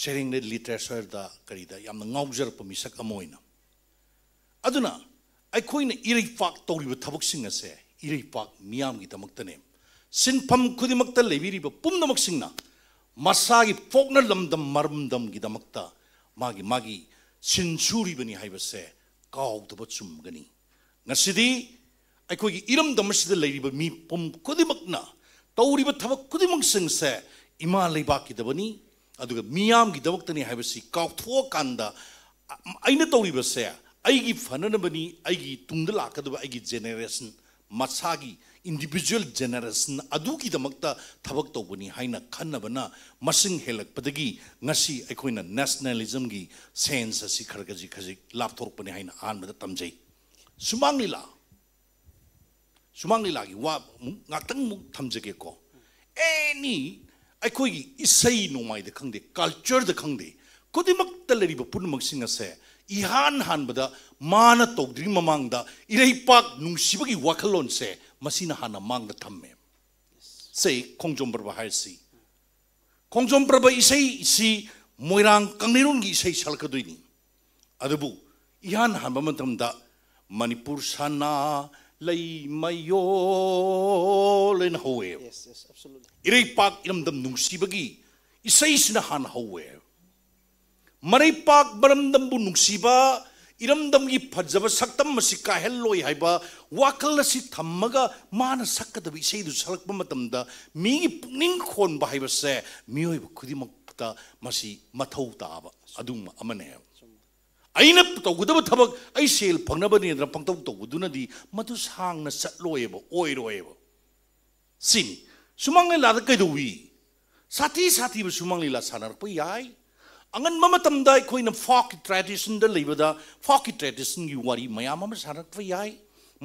ꯁꯩꯔꯦꯡꯗ, ꯂꯤꯇꯔꯦꯆꯔꯗ, ꯀꯔꯤꯗ ꯌꯥꯝꯅ ꯉꯥꯎꯖꯔꯛꯄ ꯃꯤꯁꯛ ꯑꯃ ꯑꯣꯏꯅ꯫ ꯑꯗꯨꯅ ꯑꯩꯈꯣꯏꯅ ꯏꯔꯩꯄꯥꯛ ꯇꯧꯔꯤꯕ ꯊꯕꯛꯁꯤꯡ ꯑꯁꯦ ꯏꯔꯩꯄꯥꯛ ꯃꯤꯌꯥꯝꯒꯤꯗꯃꯛꯇꯅꯦ꯫ ꯁꯤꯟꯐꯝ ꯈꯨꯗꯤꯡꯃꯛꯇ ꯂꯩꯕꯤꯔꯤꯕ ꯄꯨꯝꯅꯃꯛꯁꯤꯡꯅ ꯃꯁꯥꯒꯤ ꯄꯣꯛꯅ ꯂꯝꯗꯝ ꯃꯔꯝꯗꯝꯒꯤꯗꯃꯛꯇ ꯃꯥꯒꯤ ꯃꯥꯒꯤ ꯁꯤꯟ ꯁꯨꯔꯤꯕꯅꯤ ꯍꯥꯏꯕꯁꯦ ꯀꯥꯎꯗꯕ ꯆꯨꯝꯒꯅꯤ꯫ ꯉꯁꯤꯗꯤ ꯑꯩꯈꯣꯏꯒꯤ ꯏꯔꯝꯗꯝ ꯑꯁꯤꯗ ꯂꯩꯔꯤꯕ ꯃꯤꯄꯨꯝ ꯈꯨꯗꯤꯡꯃꯛꯅ ꯇꯧꯔꯤꯕ ꯊꯕꯛ ꯈꯨꯗꯤꯡꯃꯛꯁꯤꯡꯁꯦ ꯏꯃꯥ ꯂꯩꯕꯥꯛꯀꯤꯗꯕꯅꯤ, ꯑꯗꯨꯒ ꯃꯤꯌꯥꯝꯒꯤꯗꯃꯛꯇꯅꯤ ꯍꯥꯏꯕꯁꯤ ꯀꯥꯎꯊꯣꯛꯑꯀꯥꯟꯗ, ꯑ-, ꯑꯩꯅ ꯇꯧꯔꯤꯕꯁꯦ ꯑꯩꯒꯤ ꯐꯅꯅꯕꯅꯤ, ꯑꯩꯒꯤ ꯇꯨꯡꯗ ꯂꯥꯛꯀꯗꯕ ꯑꯩꯒꯤ ꯖꯦꯅꯦꯔꯦꯁꯟ ꯃꯁꯥꯒꯤ ꯏꯟꯗꯤꯚꯤꯖꯨꯋꯦꯜ ꯖꯦꯅꯦꯔꯦꯁꯟ ꯑꯗꯨꯒꯤꯗꯃꯛꯇ ꯊꯕꯛ ꯇꯧꯕꯅꯤ ꯍꯥꯏꯅ ꯈꯟꯅꯕꯅ ꯃꯁꯤꯡ ꯍꯦꯜꯂꯛꯄꯗꯒꯤ ꯉꯁꯤ ꯑꯩꯈꯣꯏꯅ ꯅꯦꯁꯅꯦꯂꯤꯖꯝꯒꯤ ꯁꯦꯟꯁ ꯑꯁꯤ ꯈꯔ ꯈꯖꯤꯛ ꯈꯖꯤꯛ ꯂꯥꯞꯊꯣꯔꯛꯄꯅꯤ ꯍꯥꯏꯅ ꯑꯍꯥꯟꯕꯗ ꯇꯝꯖꯩ꯫ ꯁꯨꯃꯥꯡ ꯂꯤꯂꯥ, ꯁꯨꯃꯥꯡ ꯂꯤꯂꯥꯒꯤ ꯋꯥ ꯑꯃꯨꯛ ꯉꯥꯛꯇꯪ ꯑꯃꯨꯛ ꯊꯝꯖꯒꯦꯀꯣ꯫ ꯑꯦꯅꯤ ꯑꯩꯈꯣꯏꯒꯤ ꯏꯁꯩ ꯅꯣꯡꯃꯥꯏꯗ ꯈꯪꯗꯦ, ꯀꯜꯆꯔꯗ ꯈꯪꯗꯦ, ꯈꯨꯗꯤꯡꯃꯛꯇ ꯂꯩꯔꯤꯕ ꯄꯨꯝꯅꯃꯛꯁꯤꯡ ꯑꯁꯦ ꯏꯍꯥꯟ ꯍꯥꯟꯕꯗ ꯃꯥꯅ ꯇꯧꯗ꯭ꯔꯤ ꯃꯃꯥꯡꯗ ꯏꯔꯩꯄꯥꯛ ꯅꯨꯡꯁꯤꯕꯒꯤ ꯋꯥꯈꯜꯂꯣꯟꯁꯦ ꯃꯁꯤꯅ ꯍꯥꯟꯅ ꯃꯥꯡꯗ ꯊꯝꯃꯦ꯫ ꯁꯦ ꯈꯣꯡꯖꯣꯝ ꯄꯔꯕ ꯍꯥꯏꯔꯁꯤ, ꯈꯣꯡꯖꯣꯝ ꯄꯔꯕ ꯏꯁꯩꯁꯤ ꯃꯣꯏꯔꯥꯡ ꯀꯪꯂꯩꯔꯣꯟꯒꯤ ꯏꯁꯩ ꯁꯥꯠꯂꯛꯀꯗꯣꯏꯅꯤ꯫ ꯑꯗꯨꯕꯨ ꯏꯍꯥꯟ ꯍꯥꯟꯕ ꯃꯇꯝꯗ ꯃꯅꯤꯄꯨꯔ ꯁꯅꯥ ꯂꯩꯃꯌꯣꯜ ꯍꯥꯏꯅ ꯍꯧꯋꯦ꯫ Yes, yes, absolutely. ꯏꯔꯩꯄꯥꯛ ꯏꯔꯝꯗꯝ ꯅꯨꯡꯁꯤꯕꯒꯤ ꯏꯁꯩꯁꯤꯅ ꯍꯥꯟꯅ ꯍꯧꯋꯦ꯫ ꯃꯔꯩꯄꯥꯛ ꯃꯔꯝꯗꯝꯕꯨ ꯅꯨꯡꯁꯤꯕ, ꯏꯔꯝꯗꯝꯒꯤ ꯐꯖꯕ ꯁꯛꯇꯝ ꯑꯁꯤ ꯀꯥꯏꯍꯜꯂꯣꯏ ꯍꯥꯏꯕ ꯋꯥꯈꯜ ꯑꯁꯤ ꯊꯝꯃꯒ ꯃꯥꯅ ꯁꯛꯀꯗꯕ ꯏꯁꯩꯗꯨ ꯁꯛꯂꯛꯄ ꯃꯇꯝꯗ ꯃꯤꯒꯤ ꯄꯨꯛꯅꯤꯡ ꯈꯣꯟꯕ ꯍꯥꯏꯕꯁꯦ ꯃꯤꯑꯣꯏꯕ ꯈꯨꯗꯤꯡꯃꯛꯇ ꯃꯁꯤ ꯃꯊꯧ ꯇꯥꯕ ꯑꯗꯨꯒꯨꯝꯕ ꯑꯃꯅꯦ꯫ ꯑꯩꯅ ꯇꯧꯒꯗꯕ ꯊꯕꯛ ꯑꯩ ꯁꯦꯜ ꯐꯪꯅꯕꯅꯦꯗꯅ ꯄꯪꯇꯧ ꯇꯧꯕꯗꯨꯅꯗꯤ ꯃꯗꯨ ꯁꯥꯡꯅ ꯆꯠꯂꯣꯏꯕ, ꯑꯣꯏꯔꯣꯏꯕ꯫ ꯁꯤꯅꯤ꯫ ꯁꯨꯃꯥꯡ ꯂꯤꯂꯥꯗ ꯀꯩꯗꯧꯏ? ꯁꯥꯊꯤ ꯁꯥꯊꯤꯕ ꯁꯨꯃꯥꯡ ꯂꯤꯂꯥ ꯁꯥꯟꯅꯔꯛꯄ ꯌꯥꯏ꯫ ꯑꯉꯟꯕ ꯃꯇꯝꯗ ꯑꯩꯈꯣꯏꯅ ꯐꯣꯛꯀꯤ ꯇ꯭ꯔꯦꯗꯤꯁꯟꯗ ꯂꯩꯕꯗ ꯐꯣꯛꯀꯤ ꯇ꯭ꯔꯦꯗꯤꯁꯟꯒꯤ ꯋꯥꯔꯤ ꯃꯌꯥꯝ ꯑꯃ ꯁꯥꯟꯅꯔꯛꯄ ꯌꯥꯏ꯫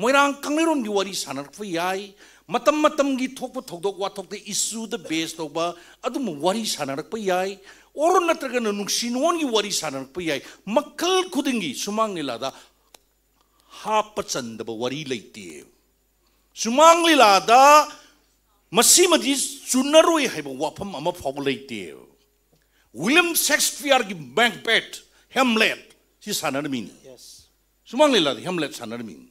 ꯃꯣꯏꯔꯥꯡ ꯀꯪꯂꯩꯔꯣꯟꯒꯤ ꯋꯥꯔꯤ ꯁꯥꯟꯅꯔꯛꯄ ꯌꯥꯏ꯫ ꯃꯇꯝ ꯃꯇꯝꯒꯤ ꯊꯣꯛꯄ ꯊꯧꯗꯣꯛ ꯋꯥꯊꯣꯛꯇ ꯏꯁꯨꯗ ꯕꯦꯁ ꯇꯧꯕ ꯑꯗꯨꯝꯕ ꯋꯥꯔꯤ ꯁꯥꯟꯅꯔꯛꯄ ꯌꯥꯏ꯫ ꯑꯣꯔ ꯅꯠꯇ꯭ꯔꯒꯅ ꯅꯨꯡꯁꯤ ꯅꯨꯡꯉꯣꯟꯒꯤ ꯋꯥꯔꯤ ꯁꯥꯟꯅꯔꯛꯄ ꯌꯥꯏ꯫ ꯃꯈꯜ ꯈꯨꯗꯤꯡꯒꯤ ꯁꯨꯃꯥꯡ ꯂꯤꯂꯥꯗ ꯍꯥꯞꯄ ꯆꯟꯗꯕ ꯋꯥꯔꯤ ꯂꯩꯇꯦ꯫ ꯁꯨꯃꯥꯡ ꯂꯤꯂꯥꯗ ꯃꯁꯤꯃꯗꯤ ꯆꯨꯟꯅꯔꯣꯏ ꯍꯥꯏꯕ ꯋꯥꯐꯝ ꯑꯃ ꯐꯥꯎꯕ ꯂꯩꯇꯦ꯫ ꯋꯤꯂꯤꯌꯝ ꯁꯦꯛꯁꯄꯤꯌꯔꯒꯤ ꯃꯦꯛꯕꯦꯠ, ꯍꯦꯝꯂꯦꯠ ꯁꯤ ꯁꯥꯟꯅꯔꯝꯃꯤꯅꯤ꯫ ꯁꯨꯃꯥꯡ ꯂꯤꯂꯥꯗ ꯍꯦꯝꯂꯦꯠ ꯁꯥꯟꯅꯔꯝꯃꯤꯅꯤ꯫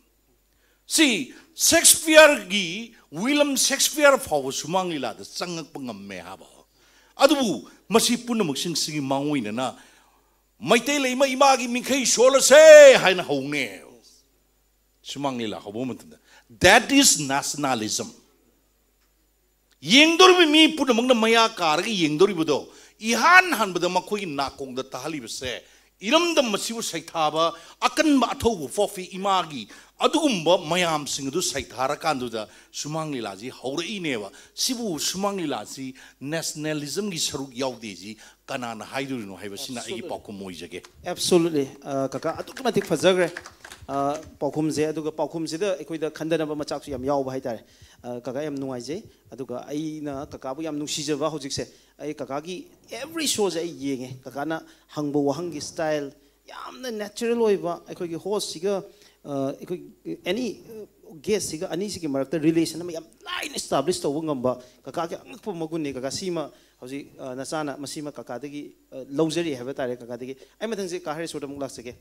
ꯁꯤ ꯁꯦꯛꯁꯄꯤꯌꯔꯒꯤ, ꯋꯤꯂꯤꯌꯝ ꯁꯦꯛꯁꯄꯤꯌꯔ ꯐꯥꯎꯕ ꯁꯨꯃꯥꯡ ꯂꯤꯂꯥꯗ ꯆꯪꯉꯛꯄ ꯉꯝꯃꯦ ꯍꯥꯏꯕ꯫ ꯑꯗꯨꯕꯨ ꯃꯁꯤ ꯄꯨꯝꯅꯃꯛꯁꯤꯡꯁꯤꯒꯤ ꯃꯥꯡꯑꯣꯏꯅꯅ ꯃꯩꯇꯩ ꯂꯩꯃ ꯏꯃꯥꯒꯤ ꯃꯤꯡꯈꯩ ꯁꯣꯜꯂꯁꯦ ꯍꯥꯏꯅ ꯍꯧꯅꯦ꯫ ꯁꯨꯃꯥꯡ ꯂꯤꯂꯥ ꯍꯧꯕ ꯃꯇꯝꯗ, that is nationalism꯫ ꯌꯦꯡꯗꯧꯔꯤꯕ ꯃꯤ ꯄꯨꯝꯅꯃꯛꯅ ꯃꯌꯥ ꯀꯥꯔꯒ ꯌꯦꯡꯗꯧꯔꯤꯕꯗꯣ, ꯏꯍꯥꯟ ꯍꯥꯟꯕꯗ ꯃꯈꯣꯏꯒꯤ ꯅꯥꯀꯣꯡꯗ ꯇꯥꯍꯜꯂꯤꯕꯁꯦ, ꯏꯔꯝꯗꯝ ꯑꯁꯤꯕꯨ ꯁꯩꯊꯥꯕ ꯑꯀꯟꯕ ꯑꯊꯧꯕ ꯄꯣꯛꯄꯤ ꯏꯃꯥꯒꯤ ꯑꯗꯨꯒꯨꯝꯕ ꯃꯌꯥꯝꯁꯤꯡ ꯑꯗꯨ ꯁꯩꯊꯥꯔꯀꯥꯟꯗꯨꯗ ꯁꯨꯃꯥꯡ ꯂꯤꯂꯥꯁꯤ ꯍꯧꯔꯛꯏꯅꯦꯕ꯫ ꯁꯤꯕꯨ ꯁꯨꯃꯥꯡ ꯂꯤꯂꯥꯁꯤ ꯅꯦꯁꯅꯦꯂꯤꯖꯝꯒꯤ ꯁꯔꯨꯛ ꯌꯥꯎꯗꯦꯁꯤ ꯀꯅꯥꯅ ꯍꯥꯏꯗꯣꯔꯤꯅꯣ ꯍꯥꯏꯕꯁꯤꯅ ꯑꯩꯒꯤ Absolutely. ꯄꯥꯎꯈꯨꯝ ꯑꯣꯏꯖꯒꯦ꯫ Absolutely. ꯑ, ꯀꯀꯥ, ꯑꯗꯨꯛꯀꯤ ꯃꯇꯤꯛ ꯐꯖꯈ꯭ꯔꯦ, ꯑ, ꯄꯥꯎꯈꯨꯝꯁꯦ꯫ ꯑꯗꯨꯒ ꯄꯥꯎꯈꯨꯝꯁꯤꯗ ꯑꯩꯈꯣꯏꯗ ꯈꯟꯊꯅꯕ ꯃꯆꯥꯛꯁꯨ ꯌꯥꯝ ꯌꯥꯎꯕ ꯍꯥꯏꯇꯥꯔꯦ꯫ ꯑ, ꯀꯀꯥ, ꯌꯥꯝ ꯅꯨꯡꯉꯥꯏꯖꯩ꯫ ꯑꯗꯨꯒ ꯑꯩꯅ ꯀꯀꯥꯕꯨ ꯌꯥꯝ ꯅꯨꯡꯁꯤꯖꯕ ꯍꯧꯖꯤꯛꯁꯦ, ꯑꯩ ꯀꯀꯥꯒꯤ every showꯁꯦ ꯑꯩ ꯌꯦꯡꯉꯦ꯫ ꯀꯀꯥꯅ ꯍꯪꯕ ꯋꯥꯍꯪꯒꯤ style ꯌꯥꯝꯅ natural ꯑꯣꯏꯕ, ꯑꯩꯈꯣꯏꯒꯤ hostꯁꯤꯒ, ꯑ, ꯑꯩꯈꯣꯏ any guestꯁꯤꯒ ꯑꯅꯤꯁꯤꯒꯤ ꯃꯔꯛꯇ relation ꯑꯃ ꯌꯥꯝ ꯂꯥꯏꯅ establish ꯇꯧꯕ ꯉꯝꯕ ꯀꯀꯥꯒꯤ ꯑꯉꯛꯄ ꯃꯒꯨꯟꯅꯤ꯫ ꯀꯀꯥ, ꯁꯤꯃ ꯍꯧꯖꯤꯛ, ꯑ, ꯅꯆꯥꯅ ꯃꯁꯤꯃ ꯀꯀꯥꯗꯒꯤ, ꯑ, ꯂꯧꯖꯔꯤ ꯍꯥꯏꯕ ꯇꯥꯔꯦ, ꯀꯀꯥꯗꯒꯤ꯫ ꯑꯩ ꯃꯊꯪꯁꯦ ꯀꯥ ꯍꯔꯦꯁꯣꯔꯗ ꯑꯃꯨꯛ ꯂꯥꯛꯆꯒꯦ꯫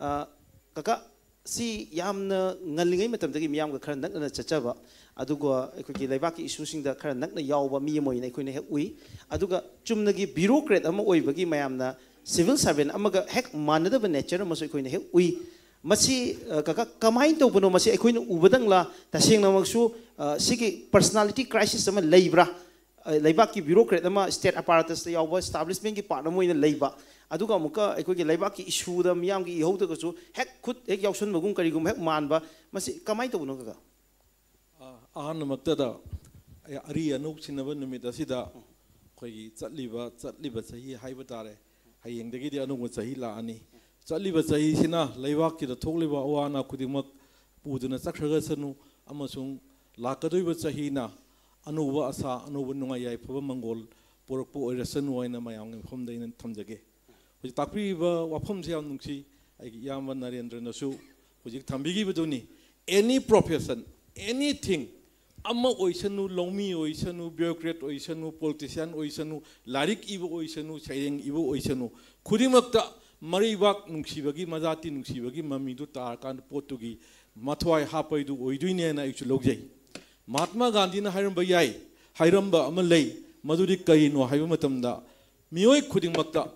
ꯑ, ꯀꯀꯥ, ꯁꯤ ꯌꯥꯝꯅ ꯉꯜꯂꯤꯉꯩ ꯃꯇꯝꯗꯒꯤ ꯃꯤꯌꯥꯝꯒ ꯈꯔ ꯅꯛꯅꯅ ꯆꯠꯆꯕ, ꯑꯗꯨꯒ ꯑꯩꯈꯣꯏꯒꯤ ꯂꯩꯕꯥꯛꯀꯤ issueꯁꯤꯡꯗ ꯈꯔ ꯅꯛꯅ ꯌꯥꯎꯕ ꯃꯤ ꯑꯃ ꯑꯣꯏꯅ ꯑꯩꯈꯣꯏꯅ ꯍꯦꯛ ꯎꯏ꯫ ꯑꯗꯨꯒ ꯆꯨꯝꯅꯒꯤ bureaucrat ꯑꯃ ꯑꯣꯏꯕꯒꯤ ꯃꯌꯥꯝꯅ ꯁꯤꯚꯤꯜ ꯁꯥꯔꯚꯦꯟ ꯑꯃꯒ ꯍꯦꯛ ꯃꯥꯟꯅꯗꯕ ꯅꯦꯆꯔ ꯑꯃꯁꯨ ꯑꯩꯈꯣꯏꯅ ꯍꯦꯛ ꯎꯏ꯫ ꯃꯁꯤ, ꯑ, ꯀꯀꯥ, ꯀꯃꯥꯏꯅ ꯇꯧꯕꯅꯣ? ꯃꯁꯤ ꯑꯩꯈꯣꯏꯅ ꯎꯕꯗꯪꯂ? ꯇꯁꯦꯡꯅꯃꯛꯁꯨ, ꯑ, ꯁꯤꯒꯤ ꯄꯔꯁꯅꯥꯂꯤꯇꯤ ꯀ꯭ꯔꯥꯏꯁꯤꯁ ꯑꯃ ꯂꯩꯕ꯭ꯔꯥ? ꯑ, ꯂꯩꯕꯥꯛꯀꯤ ꯕ꯭ꯌꯨꯔꯣꯀ꯭ꯔꯦꯠ ꯑꯃ, ꯁ꯭ꯇꯦꯠ ꯑꯄꯥꯔꯥꯇꯁꯇ ꯌꯥꯎꯕ, ꯏꯁꯇꯥꯕ꯭ꯂꯤꯁꯃꯦꯟꯒꯤ ꯄꯥꯔꯠ ꯑꯃ ꯑꯣꯏꯅ ꯂꯩꯕ, ꯑꯗꯨꯒ ꯑꯃꯨꯛꯀ ꯑꯩꯈꯣꯏꯒꯤ ꯂꯩꯕꯥꯛꯀꯤ ꯏꯁꯨꯗ, ꯃꯤꯌꯥꯝꯒꯤ ꯏꯍꯧꯗꯒꯁꯨ ꯍꯦꯛ ꯈꯨꯠ ꯍꯦꯛ ꯌꯥꯎꯁꯟꯕꯒꯨꯝ ꯀꯔꯤꯒꯨꯝꯕ ꯍꯦꯛ ꯃꯥꯟꯕ, ꯃꯁꯤ ꯀꯃꯥꯏꯅ ꯇꯧꯕꯅꯣ, ꯀꯀꯥ? ꯑ, ꯑꯍꯥꯟꯕꯃꯛꯇꯗ ꯑꯩ ꯑꯔꯤ ꯑꯅꯧ ꯁꯤꯟꯅꯕ ꯅꯨꯃꯤꯠ ꯑꯁꯤꯗ ꯑꯩꯈꯣꯏꯒꯤ ꯆꯠꯂꯤꯕ, ꯆꯠꯂꯤꯕ ꯆꯍꯤ ꯍꯥꯏꯕ ꯇꯥꯔꯦ, ꯍꯌꯦꯡꯗꯒꯤꯗꯤ ꯑꯅꯧꯕ ꯆꯍꯤ ꯂꯥꯛꯑꯅꯤ꯫ ꯆꯠꯂꯤꯕ ꯆꯍꯤꯁꯤꯅ ꯂꯩꯕꯥꯛꯀꯤꯗ ꯊꯣꯛꯂꯤꯕ ꯑꯋꯥ ꯑꯅꯥ ꯈꯨꯗꯤꯡꯃꯛ ꯄꯨꯗꯨꯅ ꯆꯠꯈ꯭ꯔꯒꯁꯅꯨ, ꯑꯃꯁꯨꯡ ꯂꯥꯛꯀꯗꯧꯔꯤꯕ ꯆꯍꯤꯅ ꯑꯅꯧꯕ ꯑꯁꯥ, ꯑꯅꯧꯕ ꯅꯨꯡꯉꯥꯏ ꯌꯥꯏꯐꯕ ꯃꯪꯒꯣꯜ ꯄꯨꯔꯛꯄ ꯑꯣꯏꯔꯁꯅꯨ ꯍꯥꯏꯅ ꯃꯌꯥꯝꯒꯤ ꯃꯐꯝꯗ ꯑꯩꯅ ꯊꯝꯖꯒꯦ꯫ ꯍꯧꯖꯤꯛ ꯇꯥꯛꯄꯤꯔꯤꯕ ꯋꯥꯐꯝꯁꯦ ꯌꯥꯝ ꯅꯨꯡꯁꯤ꯫ ꯑꯩꯒꯤ ꯏꯌꯥꯝꯕ ꯅꯔꯦꯟꯗ꯭ꯔꯅꯁꯨ ꯍꯧꯖꯤꯛ ꯊꯝꯕꯤꯈꯤꯕꯗꯨꯅꯤ, any profession, anything, ꯑꯃ ꯑꯣꯏꯁꯅꯨ, ꯂꯧꯃꯤ ꯑꯣꯏꯁꯅꯨ, ꯕ꯭ꯌꯨꯔꯣꯀ꯭ꯔꯦꯠ ꯑꯣꯏꯁꯅꯨ, ꯄꯣꯂꯤꯇꯤꯁꯤꯌꯥꯟ ꯑꯣꯏꯁꯅꯨ, ꯂꯥꯏꯔꯤꯛ ꯏꯕ ꯑꯣꯏꯁꯅꯨ, ꯁꯩꯔꯦꯡ ꯏꯕ ꯑꯣꯏꯁꯅꯨ, ꯈꯨꯗꯤꯡꯃꯛꯇ ꯃꯔꯩꯕꯥꯛ ꯅꯨꯡꯁꯤꯕꯒꯤ, ꯃꯖꯥꯇꯤ ꯅꯨꯡꯁꯤꯕꯒꯤ ꯃꯃꯤꯗꯨ ꯇꯥꯔꯀꯥꯟꯗ ꯄꯣꯠꯇꯨꯒꯤ ꯃꯊ꯭ꯋꯥꯏ ꯍꯥꯞꯄꯩꯗꯨ ꯑꯣꯏꯗꯣꯏꯅꯦꯅ ꯑꯩꯁꯨ ꯂꯧꯖꯩ꯫ ꯃꯍꯥꯠꯃꯥ ꯒꯥꯟꯙꯤꯅ ꯍꯥꯏꯔꯝꯕ ꯌꯥꯏ, ꯍꯥꯏꯔꯝꯕ ꯑꯃ ꯂꯩ, ꯃꯗꯨꯗꯤ ꯀꯔꯤꯅꯣ ꯍꯥꯏꯕ ꯃꯇꯝꯗ, ꯃꯤꯑꯣꯏ ꯈꯨꯗꯤꯡꯃꯛꯇ,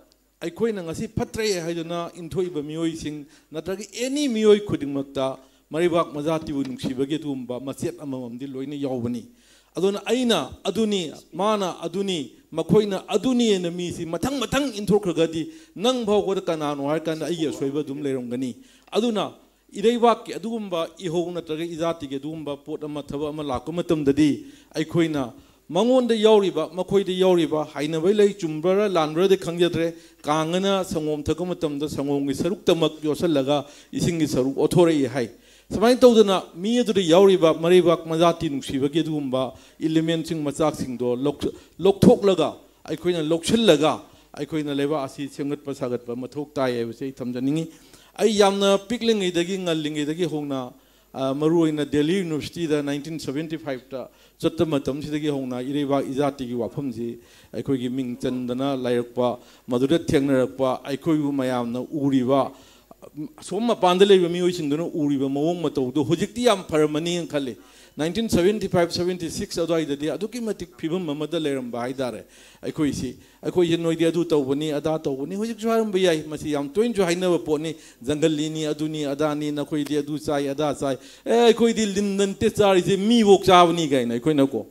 ꯑꯩꯈꯣꯏꯅ ꯉꯁꯤ ꯐꯠꯇ꯭ꯔꯦ ꯍꯥꯏꯗꯨꯅ ꯏꯟꯊꯣꯛꯏꯕ ꯃꯤꯑꯣꯏꯁꯤꯡ ꯅꯠꯇ꯭ꯔꯒ ꯑꯦꯅꯤ ꯃꯤꯑꯣꯏ ꯈꯨꯗꯤꯡꯃꯛꯇ ꯃꯔꯩꯕꯥꯛ ꯃꯖꯥꯇꯤꯕꯨ ꯅꯨꯡꯁꯤꯕꯒꯤ ꯑꯗꯨꯒꯨꯝꯕ ꯃꯆꯦꯠ ꯑꯃꯃꯝꯗꯤ ꯂꯣꯏꯅ ꯌꯥꯎꯕꯅꯤ꯫ ꯑꯗꯨꯅ ꯑꯩꯅ ꯑꯗꯨꯅꯤ, ꯃꯥꯅ ꯑꯗꯨꯅꯤ, ꯃꯈꯣꯏꯅ ꯑꯗꯨꯅꯤ ꯍꯥꯏꯅ ꯃꯤꯁꯤ ꯃꯊꯪ ꯃꯊꯪ ꯏꯟꯊꯣꯛꯈ꯭ꯔꯒꯗꯤ ꯅꯪ ꯐꯥꯎꯕꯗ ꯀꯅꯥꯅꯣ ꯍꯥꯏꯔꯀꯥꯟꯗ ꯑꯩꯒꯤ ꯑꯁꯣꯏꯕ ꯑꯗꯨꯝ ꯂꯩꯔꯝꯒꯅꯤ꯫ ꯑꯗꯨꯅ ꯏꯔꯩꯕꯥꯛꯀꯤ ꯑꯗꯨꯒꯨꯝꯕ ꯏꯍꯧ ꯅꯠꯇ꯭ꯔꯒ ꯏꯖꯥꯇꯤꯒꯤ ꯑꯗꯨꯒꯨꯝꯕ ꯄꯣꯠ ꯑꯃ, ꯊꯕꯛ ꯑꯃ ꯂꯥꯛꯄ ꯃꯇꯝꯗꯗꯤ ꯑꯩꯈꯣꯏꯅ ꯃꯉꯣꯟꯗ ꯌꯥꯎꯔꯤꯕ, ꯃꯈꯣꯏꯗ ꯌꯥꯎꯔꯤꯕ, ꯍꯥꯏꯅꯕꯩ ꯂꯩ, ꯆꯨꯝꯕ꯭ꯔꯥ ꯂꯥꯟꯕ꯭ꯔꯥꯗꯤ ꯈꯪꯖꯗ꯭ꯔꯦ, ꯀꯥꯡꯒꯅ ꯁꯪꯒꯣꯝ ꯊꯛꯄ ꯃꯇꯝꯗ ꯁꯪꯒꯣꯝꯒꯤ ꯁꯔꯨꯛꯇꯃꯛ ꯌꯣꯠꯁꯤꯜꯂꯒ ꯏꯁꯤꯡꯒꯤ ꯁꯔꯨꯛ ꯑꯣꯠꯊꯣꯔꯛꯏ ꯍꯥꯏ꯫ ꯁꯨꯃꯥꯏꯅ ꯇꯧꯗꯅ ꯃꯤ ꯑꯗꯨꯗ ꯌꯥꯎꯔꯤꯕ ꯃꯔꯩꯕꯥꯛ ꯃꯖꯥꯇꯤ ꯅꯨꯡꯁꯤꯕꯒꯤ ꯑꯗꯨꯒꯨꯝꯕ ꯏꯂꯤꯃꯦꯟꯁꯤꯡ, ꯃꯆꯥꯛꯁꯤꯡꯗꯣ ꯂꯧꯊ-, ꯂꯧꯊꯣꯛꯂꯒ ꯑꯩꯈꯣꯏꯅ ꯂꯧꯁꯤꯜꯂꯒ ꯑꯩꯈꯣꯏꯅ ꯂꯩꯕꯥꯛ ꯑꯁꯤ ꯁꯦꯝꯒꯠꯄ ꯁꯥꯒꯠꯄ ꯃꯊꯧ ꯇꯥꯏ ꯍꯥꯏꯕꯁꯤ ꯑꯩ ꯊꯝꯖꯅꯤꯡꯉꯤ꯫ ꯑꯩ ꯌꯥꯝꯅ ꯄꯤꯛꯂꯤꯉꯩꯗꯒꯤ, ꯉꯜꯂꯤꯉꯩꯗꯒꯤ ꯍꯧꯅ, ꯑ, ꯃꯔꯨꯑꯣꯏꯅ ꯗꯦꯜꯂꯤ ꯌꯨꯅꯤꯚꯔꯁꯤꯇꯤꯗ ꯅꯥꯏꯟꯇꯤꯟ ꯁꯕꯦꯟꯇꯤ ꯐꯥꯏꯚꯇ ꯆꯠꯄ ꯃꯇꯝꯁꯤꯗꯒꯤ ꯍꯧꯅ ꯏꯔꯩꯕꯥꯛ ꯏꯖꯥꯇꯤꯒꯤ ꯋꯥꯐꯝꯁꯤ ꯑꯩꯈꯣꯏꯒꯤ ꯃꯤꯡ ꯆꯟꯗꯅ ꯂꯩꯔꯛꯄ, ꯃꯗꯨꯗ ꯊꯦꯡꯅꯔꯛꯄ, ꯑꯩꯈꯣꯏꯕꯨ ꯃꯌꯥꯝꯅ ꯎꯔꯤꯕ, ꯑꯁꯣꯝ ꯃꯄꯥꯟꯗ ꯂꯩꯕ ꯃꯤꯑꯣꯏꯁꯤꯡꯗꯨꯅ ꯎꯔꯤꯕ ꯃꯑꯣꯡ ꯃꯇꯧꯗꯨ ꯍꯧꯖꯤꯛꯇꯤ ꯌꯥꯝ ꯐꯔꯝꯃꯅꯤꯅ ꯈꯜꯂꯤ꯫ Nineteen seventy five seventy six ꯑꯗꯨꯋꯥꯏꯗꯗꯤ ꯑꯗꯨꯛꯀꯤ ꯃꯇꯤꯛ ꯐꯤꯕꯝ ꯑꯃꯗ ꯂꯩꯔꯝꯕ ꯍꯥꯏꯇꯥꯔꯦ꯫ ꯑꯩꯈꯣꯏꯁꯤ, ꯑꯩꯈꯣꯏꯁꯦ ꯅꯣꯏꯗꯤ ꯑꯗꯨ ꯇꯧꯕꯅꯤ, ꯑꯗꯥ ꯇꯧꯕꯅꯤ, ꯍꯧꯖꯤꯛꯁꯨ ꯍꯥꯏꯔꯝꯕ ꯌꯥꯏ, ꯃꯁꯤ ꯌꯥꯝ ꯇꯣꯏꯅꯁꯨ ꯍꯥꯏꯅꯕ ꯄꯣꯠꯅꯤ꯫ ꯖꯪꯒꯜꯂꯤꯅꯤ, ꯑꯗꯨꯅꯤ ꯑꯗꯥꯅꯤ, ꯅꯈꯣꯏꯗꯤ ꯑꯗꯨ ꯆꯥꯏ ꯑꯗꯥ ꯆꯥꯏ, ꯑꯦ ꯑꯩꯈꯣꯏꯗꯤ ꯂꯤꯟ ꯅꯠꯇꯦ ꯆꯥꯔꯤꯁꯦ, ꯃꯤꯐꯧ ꯆꯥꯕꯅꯤ ꯀꯥꯏꯅ꯫ ꯑꯩꯈꯣꯏꯅꯀꯣ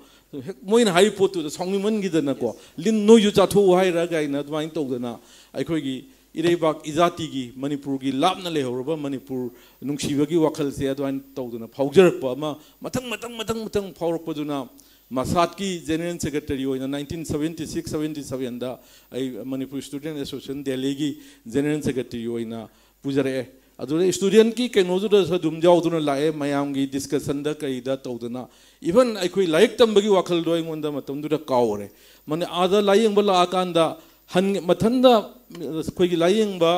ꯍꯦꯛ ꯃꯣꯏꯅ ꯍꯥꯏꯔꯤꯕ ꯄꯣꯠꯇꯨꯗ ꯁꯥꯎꯅꯤꯡꯃꯟꯈꯤꯗꯅꯀꯣ, ꯂꯤꯟ ꯅꯣꯏꯁꯨ ꯆꯥꯊꯣꯛꯎ ꯍꯥꯏꯔ ꯀꯥꯏꯅ ꯑꯗꯨꯃꯥꯏꯅ ꯇꯧꯗꯅ ꯑꯩꯈꯣꯏꯒꯤ ꯏꯔꯩꯕꯥꯛ ꯏꯖꯥꯇꯤꯒꯤ, ꯃꯅꯤꯄꯨꯔꯒꯤ ꯂꯥꯞꯅ ꯂꯩꯍꯧꯔꯕ ꯃꯅꯤꯄꯨꯔ ꯅꯨꯡꯁꯤꯕꯒꯤ ꯋꯥꯈꯜꯁꯦ ꯑꯗꯨꯃꯥꯏꯅ ꯇꯧꯗꯅ ꯐꯥꯎꯖꯔꯛꯄ ꯑꯃ ꯃꯊꯪ ꯃꯊꯪ ꯃꯊꯪ ꯃꯊꯪ ꯐꯥꯎꯔꯛꯄꯗꯨꯅ ꯃꯁꯥꯠꯀꯤ ꯖꯦꯅꯔꯦꯜ ꯁꯦꯀ꯭ꯔꯦꯇꯔꯤ ꯑꯣꯏꯅ ꯅꯥꯏꯟꯇꯤꯟ ꯁꯚꯦꯟꯇꯤ ꯁꯤꯛꯁ ꯁꯚꯦꯟꯇꯤ ꯁꯚꯦꯟꯗ ꯑꯩ ꯃꯅꯤꯄꯨꯔ ꯁ꯭ꯇꯨꯗꯦꯟ ꯑꯦꯁꯣꯁꯤꯌꯦꯁꯟ ꯗꯦꯜꯂꯤꯒꯤ ꯖꯦꯅꯔꯦꯜ ꯁꯦꯀ꯭ꯔꯦꯇꯔꯤ ꯑꯣꯏꯅ ꯄꯨꯖꯔꯛꯑꯦ꯫ ꯑꯗꯨꯗ ꯁ꯭ꯇꯨꯗꯦꯟꯠꯀꯤ ꯀꯩꯅꯣꯗꯨꯗꯁꯨ ꯑꯗꯨꯝ ꯌꯥꯎꯗꯨꯅ ꯂꯥꯛꯑꯦ, ꯃꯌꯥꯝꯒꯤ ꯗꯤꯁꯀꯁꯟꯗ ꯀꯩꯗ ꯇꯧꯗꯅ꯫ ꯏꯚꯟ ꯑꯩꯈꯣꯏ ꯂꯥꯏꯔꯤꯛ ꯇꯝꯕꯒꯤ ꯋꯥꯈꯜꯗꯣ ꯑꯩꯉꯣꯟꯗ ꯃꯇꯝꯗꯨꯗ ꯀꯥꯎꯔꯦ꯫ ꯃꯅꯤ ꯑꯥꯗ ꯂꯥꯏꯌꯦꯡꯕ ꯂꯥꯛꯑꯀꯥꯟꯗ ꯍꯟ ꯃꯊꯟꯗ ꯑꯩꯈꯣꯏꯒꯤ ꯂꯥꯏꯌꯦꯡꯕ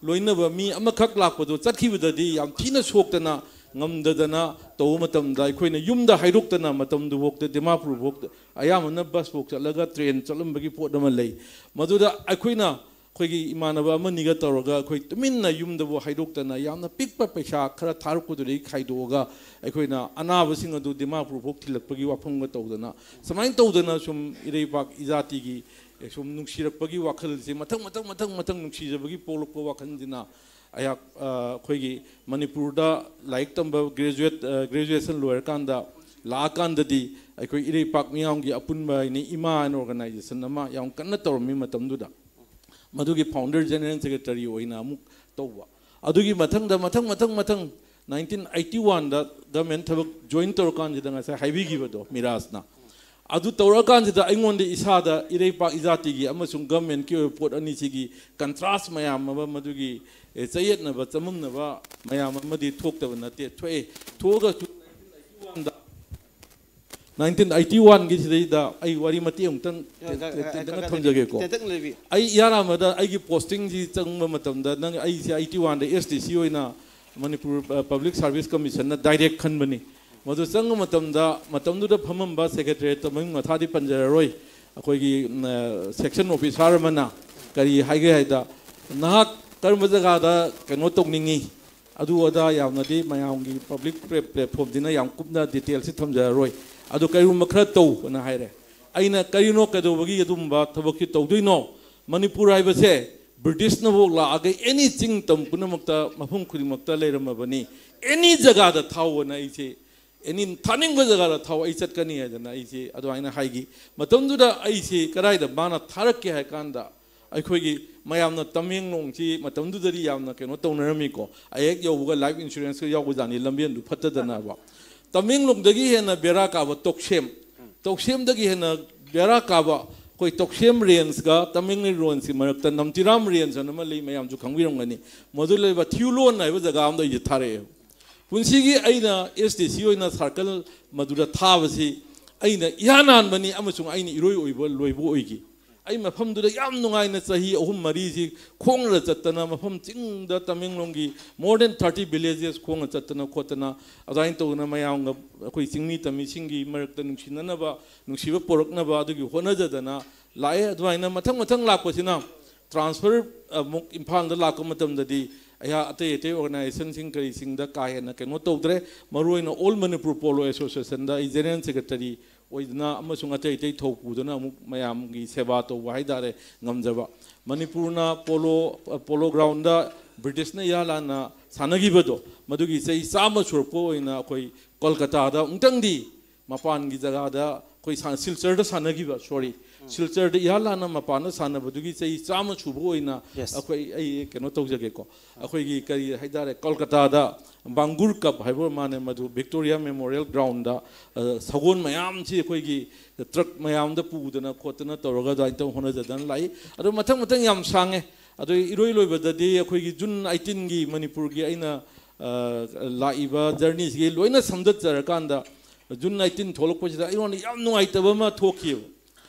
ꯂꯣꯏꯅꯕ ꯃꯤ ꯑꯃꯈꯛ ꯂꯥꯛꯄꯗꯣ ꯆꯠꯈꯤꯕꯗꯗꯤ ꯌꯥꯝ ꯊꯤꯅ ꯁꯣꯛꯇꯅ ꯉꯝꯗꯗꯅ ꯇꯧꯕ ꯃꯇꯝꯗ ꯑꯩꯈꯣꯏꯅ ꯌꯨꯝꯗ ꯍꯥꯏꯗꯣꯛꯇꯅ ꯃꯇꯝꯗꯨꯐꯥꯎꯗ ꯗꯤꯃꯥꯄꯨꯔꯐꯥꯎꯗ ꯑꯌꯥꯝꯕꯅ ꯕꯁꯐꯥꯎ ꯆꯠꯂꯒ ꯇ꯭ꯔꯦꯟ ꯆꯠꯂꯝꯕꯒꯤ ꯄꯣꯠ ꯑꯃ ꯂꯩ꯫ ꯃꯗꯨꯗ ꯑꯩꯈꯣꯏꯅ ꯑꯩꯈꯣꯏꯒꯤ ꯏꯃꯥꯟꯅꯕ ꯑꯃꯅꯤꯒ ꯇꯧꯔꯒ ꯑꯩꯈꯣꯏ ꯇꯨꯃꯤꯟꯅ ꯌꯨꯝꯗꯕꯨ ꯍꯥꯏꯗꯣꯛꯇꯅ ꯌꯥꯝꯅ ꯄꯤꯛꯄ ꯄꯩꯁꯥ ꯈꯔ ꯊꯥꯔꯛꯄꯗꯨꯗꯒꯤ ꯈꯥꯏꯗꯣꯛꯑꯒ ꯑꯩꯈꯣꯏꯅ ꯑꯅꯥꯕꯁꯤꯡ ꯑꯗꯨ ꯗꯤꯃꯥꯄꯨꯔ ꯐꯥꯎ ꯊꯤꯜꯂꯛꯄꯒꯤ ꯋꯥꯐꯝꯒ ꯇꯧꯗꯅ ꯁꯨꯃꯥꯏꯅ ꯇꯧꯗꯅ ꯁꯨꯝ ꯏꯔꯩꯄꯥꯛ ꯏꯖꯥꯇꯤꯒꯤ ꯁꯨꯝ ꯅꯨꯡꯁꯤꯔꯛꯄꯒꯤ ꯋꯥꯈꯜꯁꯦ ꯃꯊꯪ ꯃꯊꯪ ꯃꯊꯪ ꯃꯊꯪ ꯅꯨꯡꯁꯤꯖꯕꯒꯤ ꯄꯣꯛꯂꯛꯄ ꯋꯥꯈꯜꯁꯤꯅ ꯑꯩꯍꯥꯛ ꯑꯩꯈꯣꯏꯒꯤ ꯃꯅꯤꯄꯨꯔꯗ ꯂꯥꯏꯔꯤꯛ ꯇꯝꯕ ꯒ꯭ꯔꯦꯖꯨꯋꯦꯠ ꯒ꯭ꯔꯦꯖꯨꯋꯦꯁꯟ ꯂꯣꯏꯔꯀꯥꯟꯗ ꯂꯥꯛꯑꯀꯥꯟꯗꯗꯤ ꯑꯩꯈꯣꯏ ꯏꯔꯩꯄꯥꯛ ꯃꯤꯌꯥꯝꯒꯤ ꯑꯄꯨꯟꯕ ꯍꯥꯏꯅ ꯏꯃꯥ ꯍꯥꯏꯅ ꯑꯣꯔꯒꯅꯥꯏꯖꯦꯁꯟ ꯑꯃ ꯌꯥꯝ ꯀꯟꯅ ꯇꯧꯔꯝꯃꯤ ꯃꯇꯝꯗꯨꯗ꯫ ꯃꯗꯨꯒꯤ ꯐꯥꯎꯟꯗꯔ ꯖꯦꯅꯔꯦꯜ ꯁꯦꯀ꯭ꯔꯦꯇꯔꯤ ꯑꯣꯏꯅ ꯑꯃꯨꯛ ꯇꯧꯕ꯫ ꯑꯗꯨꯒꯤ ꯃꯊꯪꯗ ꯃꯊꯪ ꯃꯊꯪ ꯃꯊꯪ ꯅꯥꯏꯟꯇꯤꯟ ꯑꯩꯠꯇꯤ ꯋꯥꯟꯗ ꯒꯃꯦꯟ ꯊꯕꯛ ꯖꯣꯏꯟ ꯇꯧꯔꯀꯥꯟꯁꯤꯗ ꯉꯁꯥꯏ ꯍꯥꯏꯕꯤꯈꯤꯕꯗꯣ ꯃꯤꯔꯥꯖꯅ, ꯑꯗꯨ ꯇꯧꯔꯀꯥꯟꯁꯤꯗ ꯑꯩꯉꯣꯟꯗ ꯏꯁꯥꯗ ꯏꯔꯩꯄꯥꯛ ꯏꯖꯥꯇꯤꯒꯤ ꯑꯃꯁꯨꯡ ꯒꯃꯦꯟꯀꯤ ꯑꯣꯏꯕ ꯄꯣꯠ ꯑꯅꯤꯁꯤꯒꯤ ꯀꯟꯇ꯭ꯔꯥꯁ ꯃꯌꯥꯝ ꯑꯃ, ꯃꯗꯨꯒꯤ ꯆꯌꯦꯠꯅꯕ ꯆꯃꯝꯅꯕ ꯃꯌꯥꯝ ꯑꯃꯗꯤ ꯊꯣꯛꯇꯕ ꯅꯠꯇꯦ, ꯊꯣꯛꯑꯦ꯫ ꯊꯣꯛꯑꯒꯁꯨ ꯅꯥꯏꯟꯇꯤꯟ ꯑꯩꯠꯇꯤ ꯋꯥꯟꯒꯤ ꯁꯤꯗꯩꯗ ꯑꯩ ꯋꯥꯔꯤ ꯃꯇꯦꯛ ꯑꯃꯨꯛꯇꯪ ꯇꯦꯟꯇꯛꯅ ꯊꯝꯖꯒꯦꯀꯣ꯫ ꯑꯩ ꯏꯌꯥꯔꯥꯃꯗ ꯑꯩꯒꯤ ꯄꯣꯁꯇꯤꯡꯁꯤ ꯆꯪꯕ ꯃꯇꯝꯗ, ꯅꯪ ꯑꯩꯁꯦ ꯑꯩꯠꯇꯤ ꯋꯥꯟꯗ ꯑꯦꯁ ꯗꯤ ꯁꯤ ꯑꯣꯏꯅ ꯃꯅꯤꯄꯨꯔ ꯄꯕ꯭ꯂꯤꯛ ꯁꯥꯔꯚꯤꯁ ꯀꯃꯤꯁꯟꯅ ꯗꯥꯏꯔꯦꯛ ꯈꯟꯕꯅꯤ꯫ ꯃꯗꯨ ꯆꯪꯕ ꯃꯇꯝꯗ, ꯃꯇꯝꯗꯨꯗ ꯐꯝꯃꯝꯕ ꯁꯦꯀ꯭ꯔꯦꯇꯔꯤꯌꯦꯠꯇ ꯃꯃꯤꯡ ꯃꯊꯥꯗꯤ ꯄꯟꯖꯔꯔꯣꯏ, ꯑꯩꯈꯣꯏꯒꯤ ꯁꯦꯛꯁꯟ ꯑꯣꯐꯤꯁꯥꯔ ꯑꯃꯅ ꯀꯔꯤ ꯍꯥꯏꯒꯦ ꯍꯥꯏꯗ, "ꯅꯍꯥꯛ ꯀꯔꯝꯕ ꯖꯒꯥꯗ ꯀꯩꯅꯣ ꯇꯧꯅꯤꯡꯉꯤ?" ꯑꯗꯨ ꯑꯗꯥ ꯌꯥꯝꯅꯗꯤ ꯃꯌꯥꯝꯒꯤ ꯄꯕ꯭ꯂꯤꯛ ꯄ꯭ꯂꯦꯠꯐꯣꯝꯁꯤꯅ ꯌꯥꯝ ꯀꯨꯞꯅ ꯗꯤꯇꯦꯜꯁꯤ ꯊꯝꯖꯔꯔꯣꯏ꯫ ꯑꯗꯨ ꯀꯔꯤꯒꯨꯝꯕ ꯈꯔ ꯇꯧ ꯑꯅ ꯍꯥꯏꯔꯦ꯫ ꯑꯩꯅ ꯀꯔꯤꯅꯣ ꯀꯩꯗꯧꯕꯒꯤ ꯑꯗꯨꯒꯨꯝꯕ ꯊꯕꯛꯁꯤ ꯇꯧꯗꯣꯏꯅꯣ? ꯃꯅꯤꯄꯨꯔ ꯍꯥꯏꯕꯁꯦ ꯕ꯭ꯔꯤꯇꯤꯁꯅꯐꯥꯎ ꯂꯥꯛꯑꯒ ꯑꯦꯅꯤ ꯆꯤꯡ ꯇꯝ ꯄꯨꯝꯅꯃꯛꯇ, ꯃꯐꯝ ꯈꯨꯗꯤꯡꯃꯛꯇ ꯂꯩꯔꯝꯃꯕꯅꯤ꯫ ꯑꯦꯅꯤ ꯖꯒꯥꯗ ꯊꯥꯎꯑꯅ ꯑꯩꯁꯦ ꯑꯦꯅꯤ ꯊꯥꯅꯤꯡꯕ ꯖꯒꯥꯗ ꯊꯥꯎ, ꯑꯩ ꯆꯠꯀꯅꯤ ꯍꯥꯏꯗꯅ ꯑꯩꯁꯦ ꯑꯗꯨꯃꯥꯏꯅ ꯍꯥꯏꯈꯤ꯫ ꯃꯇꯝꯗꯨꯗ ꯑꯩꯁꯦ ꯀꯗꯥꯏꯗ ꯃꯥꯅ ꯊꯥꯔꯛꯀꯦ ꯍꯥꯏ ꯀꯥꯟꯗ, ꯑꯩꯈꯣꯏꯒꯤ ꯃꯌꯥꯝꯅ ꯇꯃꯦꯡꯂꯣꯡꯁꯤ ꯃꯇꯝꯗꯨꯗꯗꯤ ꯌꯥꯝꯅ ꯀꯩꯅꯣ ꯇꯧꯅꯔꯝꯃꯤꯀꯣ, ꯑꯍꯦꯛ ꯌꯧꯕꯒ ꯂꯥꯏꯐ ꯏꯟꯁꯨꯔꯦꯟꯁꯀ ꯌꯥꯎꯕꯖꯥꯠꯅꯤ, ꯂꯝꯕꯦꯟꯗꯨ ꯐꯠꯇꯗꯅꯕ꯫ ꯇꯃꯦꯡꯂꯣꯡꯗꯒꯤ ꯍꯦꯟꯅ ꯕꯦꯔꯥ ꯀꯥꯕ ꯇꯣꯛꯁꯦꯝ, ꯇꯣꯛꯁꯦꯝꯗꯒꯤ ꯍꯦꯟꯅ ꯕꯦꯔꯥ ꯀꯥꯕ ꯑꯩꯈꯣꯏ ꯇꯣꯛꯁꯦꯝ ꯔꯦꯟꯖꯀ ꯇꯃꯦꯡꯂꯣꯡ ꯔꯦꯟꯖꯀꯤ ꯃꯔꯛꯇ ꯅꯝꯇꯤꯔꯥꯝ ꯔꯦꯟꯖ ꯑꯅ ꯑꯃ ꯂꯩ, ꯃꯌꯥꯝꯁꯨ ꯈꯪꯕꯤꯔꯝꯒꯅꯤ꯫ ꯃꯗꯨ ꯂꯩꯕ ꯊꯤꯎꯂꯣꯟ ꯍꯥꯏꯕ ꯖꯒꯥ ꯑꯃꯗ ꯑꯩꯁꯦ ꯊꯥꯔꯛꯑꯦ꯫ ꯄꯨꯟꯁꯤꯒꯤ ꯑꯩꯅ ꯑꯦꯁ ꯗꯤ ꯁꯤ ꯑꯣꯏꯅ ꯁꯥꯔꯀꯜ ꯃꯗꯨꯗ ꯊꯥꯕꯁꯤ ꯑꯩꯅ ꯏꯍꯥꯟ ꯍꯥꯟꯕꯅꯤ ꯑꯃꯁꯨꯡ ꯑꯩꯅ ꯏꯔꯣꯏ ꯑꯣꯏꯕ ꯂꯣꯏꯕ ꯑꯣꯏꯈꯤ꯫ ꯑꯩ ꯃꯐꯝꯗꯨꯗ ꯌꯥꯝ ꯅꯨꯡꯉꯥꯏꯅ ꯆꯍꯤ ꯑꯍꯨꯝ ꯃꯔꯤꯁꯤ ꯈꯣꯡꯅ ꯆꯠꯇꯅ ꯃꯐꯝ ꯆꯤꯡꯗ ꯇꯃꯦꯡꯂꯣꯡꯒꯤ more than thirty villages ꯈꯣꯡꯅ ꯆꯠꯇꯅ ꯈꯣꯠꯇꯅ ꯑꯗꯨꯃꯥꯏꯅ ꯇꯧꯗꯅ ꯃꯌꯥꯝꯒ ꯑꯩꯈꯣꯏ ꯆꯤꯡꯃꯤ ꯇꯝꯃꯤꯁꯤꯡꯒꯤ ꯃꯔꯛꯇ ꯅꯨꯡꯁꯤꯅꯅꯕ, ꯅꯨꯡꯁꯤꯕ ꯄꯣꯔꯛꯅꯕ ꯑꯗꯨꯒꯤ ꯍꯣꯠꯅꯖꯗꯅ ꯂꯥꯛꯑꯦ꯫ ꯑꯗꯨꯃꯥꯏꯅ ꯃꯊꯪ ꯃꯊꯪ ꯂꯥꯛꯄꯁꯤꯅ ꯇ꯭ꯔꯥꯟꯁꯐꯔ ꯑꯃꯨꯛ ꯏꯝꯐꯥꯜꯗ ꯂꯥꯛꯄ ꯃꯇꯝꯗꯗꯤ ꯑꯩꯍꯥꯛ ꯑꯇꯩ ꯑꯇꯩ ꯑꯣꯔꯒꯅꯥꯏꯖꯦꯁꯟꯁꯤꯡ ꯀꯔꯤꯁꯤꯡꯗ ꯀꯥ ꯍꯦꯟꯅ ꯀꯩꯅꯣ ꯇꯧꯗ꯭ꯔꯦ꯫ ꯃꯔꯨꯑꯣꯏꯅ ꯑꯣꯜ ꯃꯅꯤꯄꯨꯔ ꯄꯣꯂꯣ ꯑꯦꯁꯣꯁꯤꯌꯦꯁꯟꯗ ꯑꯩ ꯖꯦꯅꯔꯦꯜ ꯁꯦꯀ꯭ꯔꯦꯇꯔꯤ ꯑꯣꯏꯗꯨꯅ ꯑꯃꯁꯨꯡ ꯑꯇꯩ ꯑꯇꯩ ꯊꯧ ꯄꯨꯗꯨꯅ ꯑꯃꯨꯛ ꯃꯌꯥꯝꯒꯤ ꯁꯦꯕꯥ ꯇꯧꯕ ꯍꯥꯏꯇꯥꯔꯦ ꯉꯝꯖꯕ꯫ ꯃꯅꯤꯄꯨꯔꯅ ꯄꯣꯂꯣ, ꯄꯣꯂꯣ ꯒ꯭ꯔꯥꯎꯟꯗ ꯕ꯭ꯔꯤꯇꯤꯁꯅ ꯏꯍꯥꯟ ꯍꯥꯟꯅ ꯁꯥꯟꯅꯈꯤꯕꯗꯣ, ꯃꯗꯨꯒꯤ ꯆꯍꯤ ꯆꯥꯝꯃ ꯁꯨꯔꯛꯄ ꯑꯣꯏꯅ ꯑꯩꯈꯣꯏ ꯀꯣꯜꯀꯇꯥꯗ ꯑꯃꯨꯛꯇꯪꯗꯤ ꯃꯄꯥꯟꯒꯤ ꯖꯒꯥꯗ ꯑꯩꯈꯣꯏ ꯁꯥ-, ꯁꯤꯜꯆꯔꯗ ꯁꯥꯟꯅꯈꯤꯕ, ꯁꯣꯔꯤ, ꯁꯤꯜꯆꯔꯗ ꯏꯍꯥꯟ ꯍꯥꯟꯅ ꯃꯄꯥꯟꯗ ꯁꯥꯟꯅꯕꯗꯨꯒꯤ ꯆꯍꯤ ꯆꯥꯝꯃ ꯁꯨꯕ ꯑꯣꯏꯅ Yes. ꯑꯩꯈꯣꯏ, ꯑꯩ ꯀꯩꯅꯣ ꯇꯧꯖꯒꯦꯀꯣ, ꯑꯩꯈꯣꯏꯒꯤ ꯀꯔꯤ ꯍꯥꯏꯇꯥꯔꯦ, ꯀꯣꯜꯀꯇꯥꯗ ꯕꯥꯡꯒꯨꯔ ꯀꯞ ꯍꯥꯏꯕ ꯃꯥꯅꯦ, ꯃꯗꯨ ꯚꯤꯛꯇꯣꯔꯤꯌꯥ ꯃꯦꯃꯣꯔꯤꯌꯦꯜ ꯒ꯭ꯔꯥꯎꯟꯗ, ꯑ, ꯁꯒꯣꯜ ꯃꯌꯥꯝꯁꯤ ꯑꯩꯈꯣꯏꯒꯤ ꯇ꯭ꯔꯛ ꯃꯌꯥꯝꯗ ꯄꯨꯗꯅ ꯈꯣꯠꯇꯅ ꯇꯧꯔꯒ ꯑꯗꯨꯃꯥꯏꯅ ꯇꯧ ꯍꯣꯠꯅꯖꯗꯅ ꯂꯥꯛꯏ꯫ ꯑꯗꯣ ꯃꯊꯪ ꯃꯊꯪ ꯌꯥꯝ ꯁꯥꯡꯉꯦ꯫ ꯑꯗꯣ ꯏꯔꯣꯏ ꯂꯣꯏꯕꯗꯗꯤ ꯑꯩꯈꯣꯏꯒꯤ ꯖꯨꯟ ꯑꯩꯠꯇꯤꯟꯒꯤ ꯃꯅꯤꯄꯨꯔꯒꯤ ꯑꯩꯅ, ꯑ, ꯂꯥꯛꯏꯕ ꯖꯔꯅꯤꯁꯤꯒꯤ ꯂꯣꯏꯅ ꯁꯝꯖꯠꯆꯔꯀꯥꯟꯗ ꯖꯨꯟ ꯑꯩꯠꯇꯤꯟ ꯊꯣꯛꯂꯛꯄꯁꯤꯗ ꯑꯩꯉꯣꯟꯗ ꯌꯥꯝ ꯅꯨꯡꯉꯥꯏꯇꯕ ꯑꯃ ꯊꯣꯛꯈꯤꯑꯕ꯫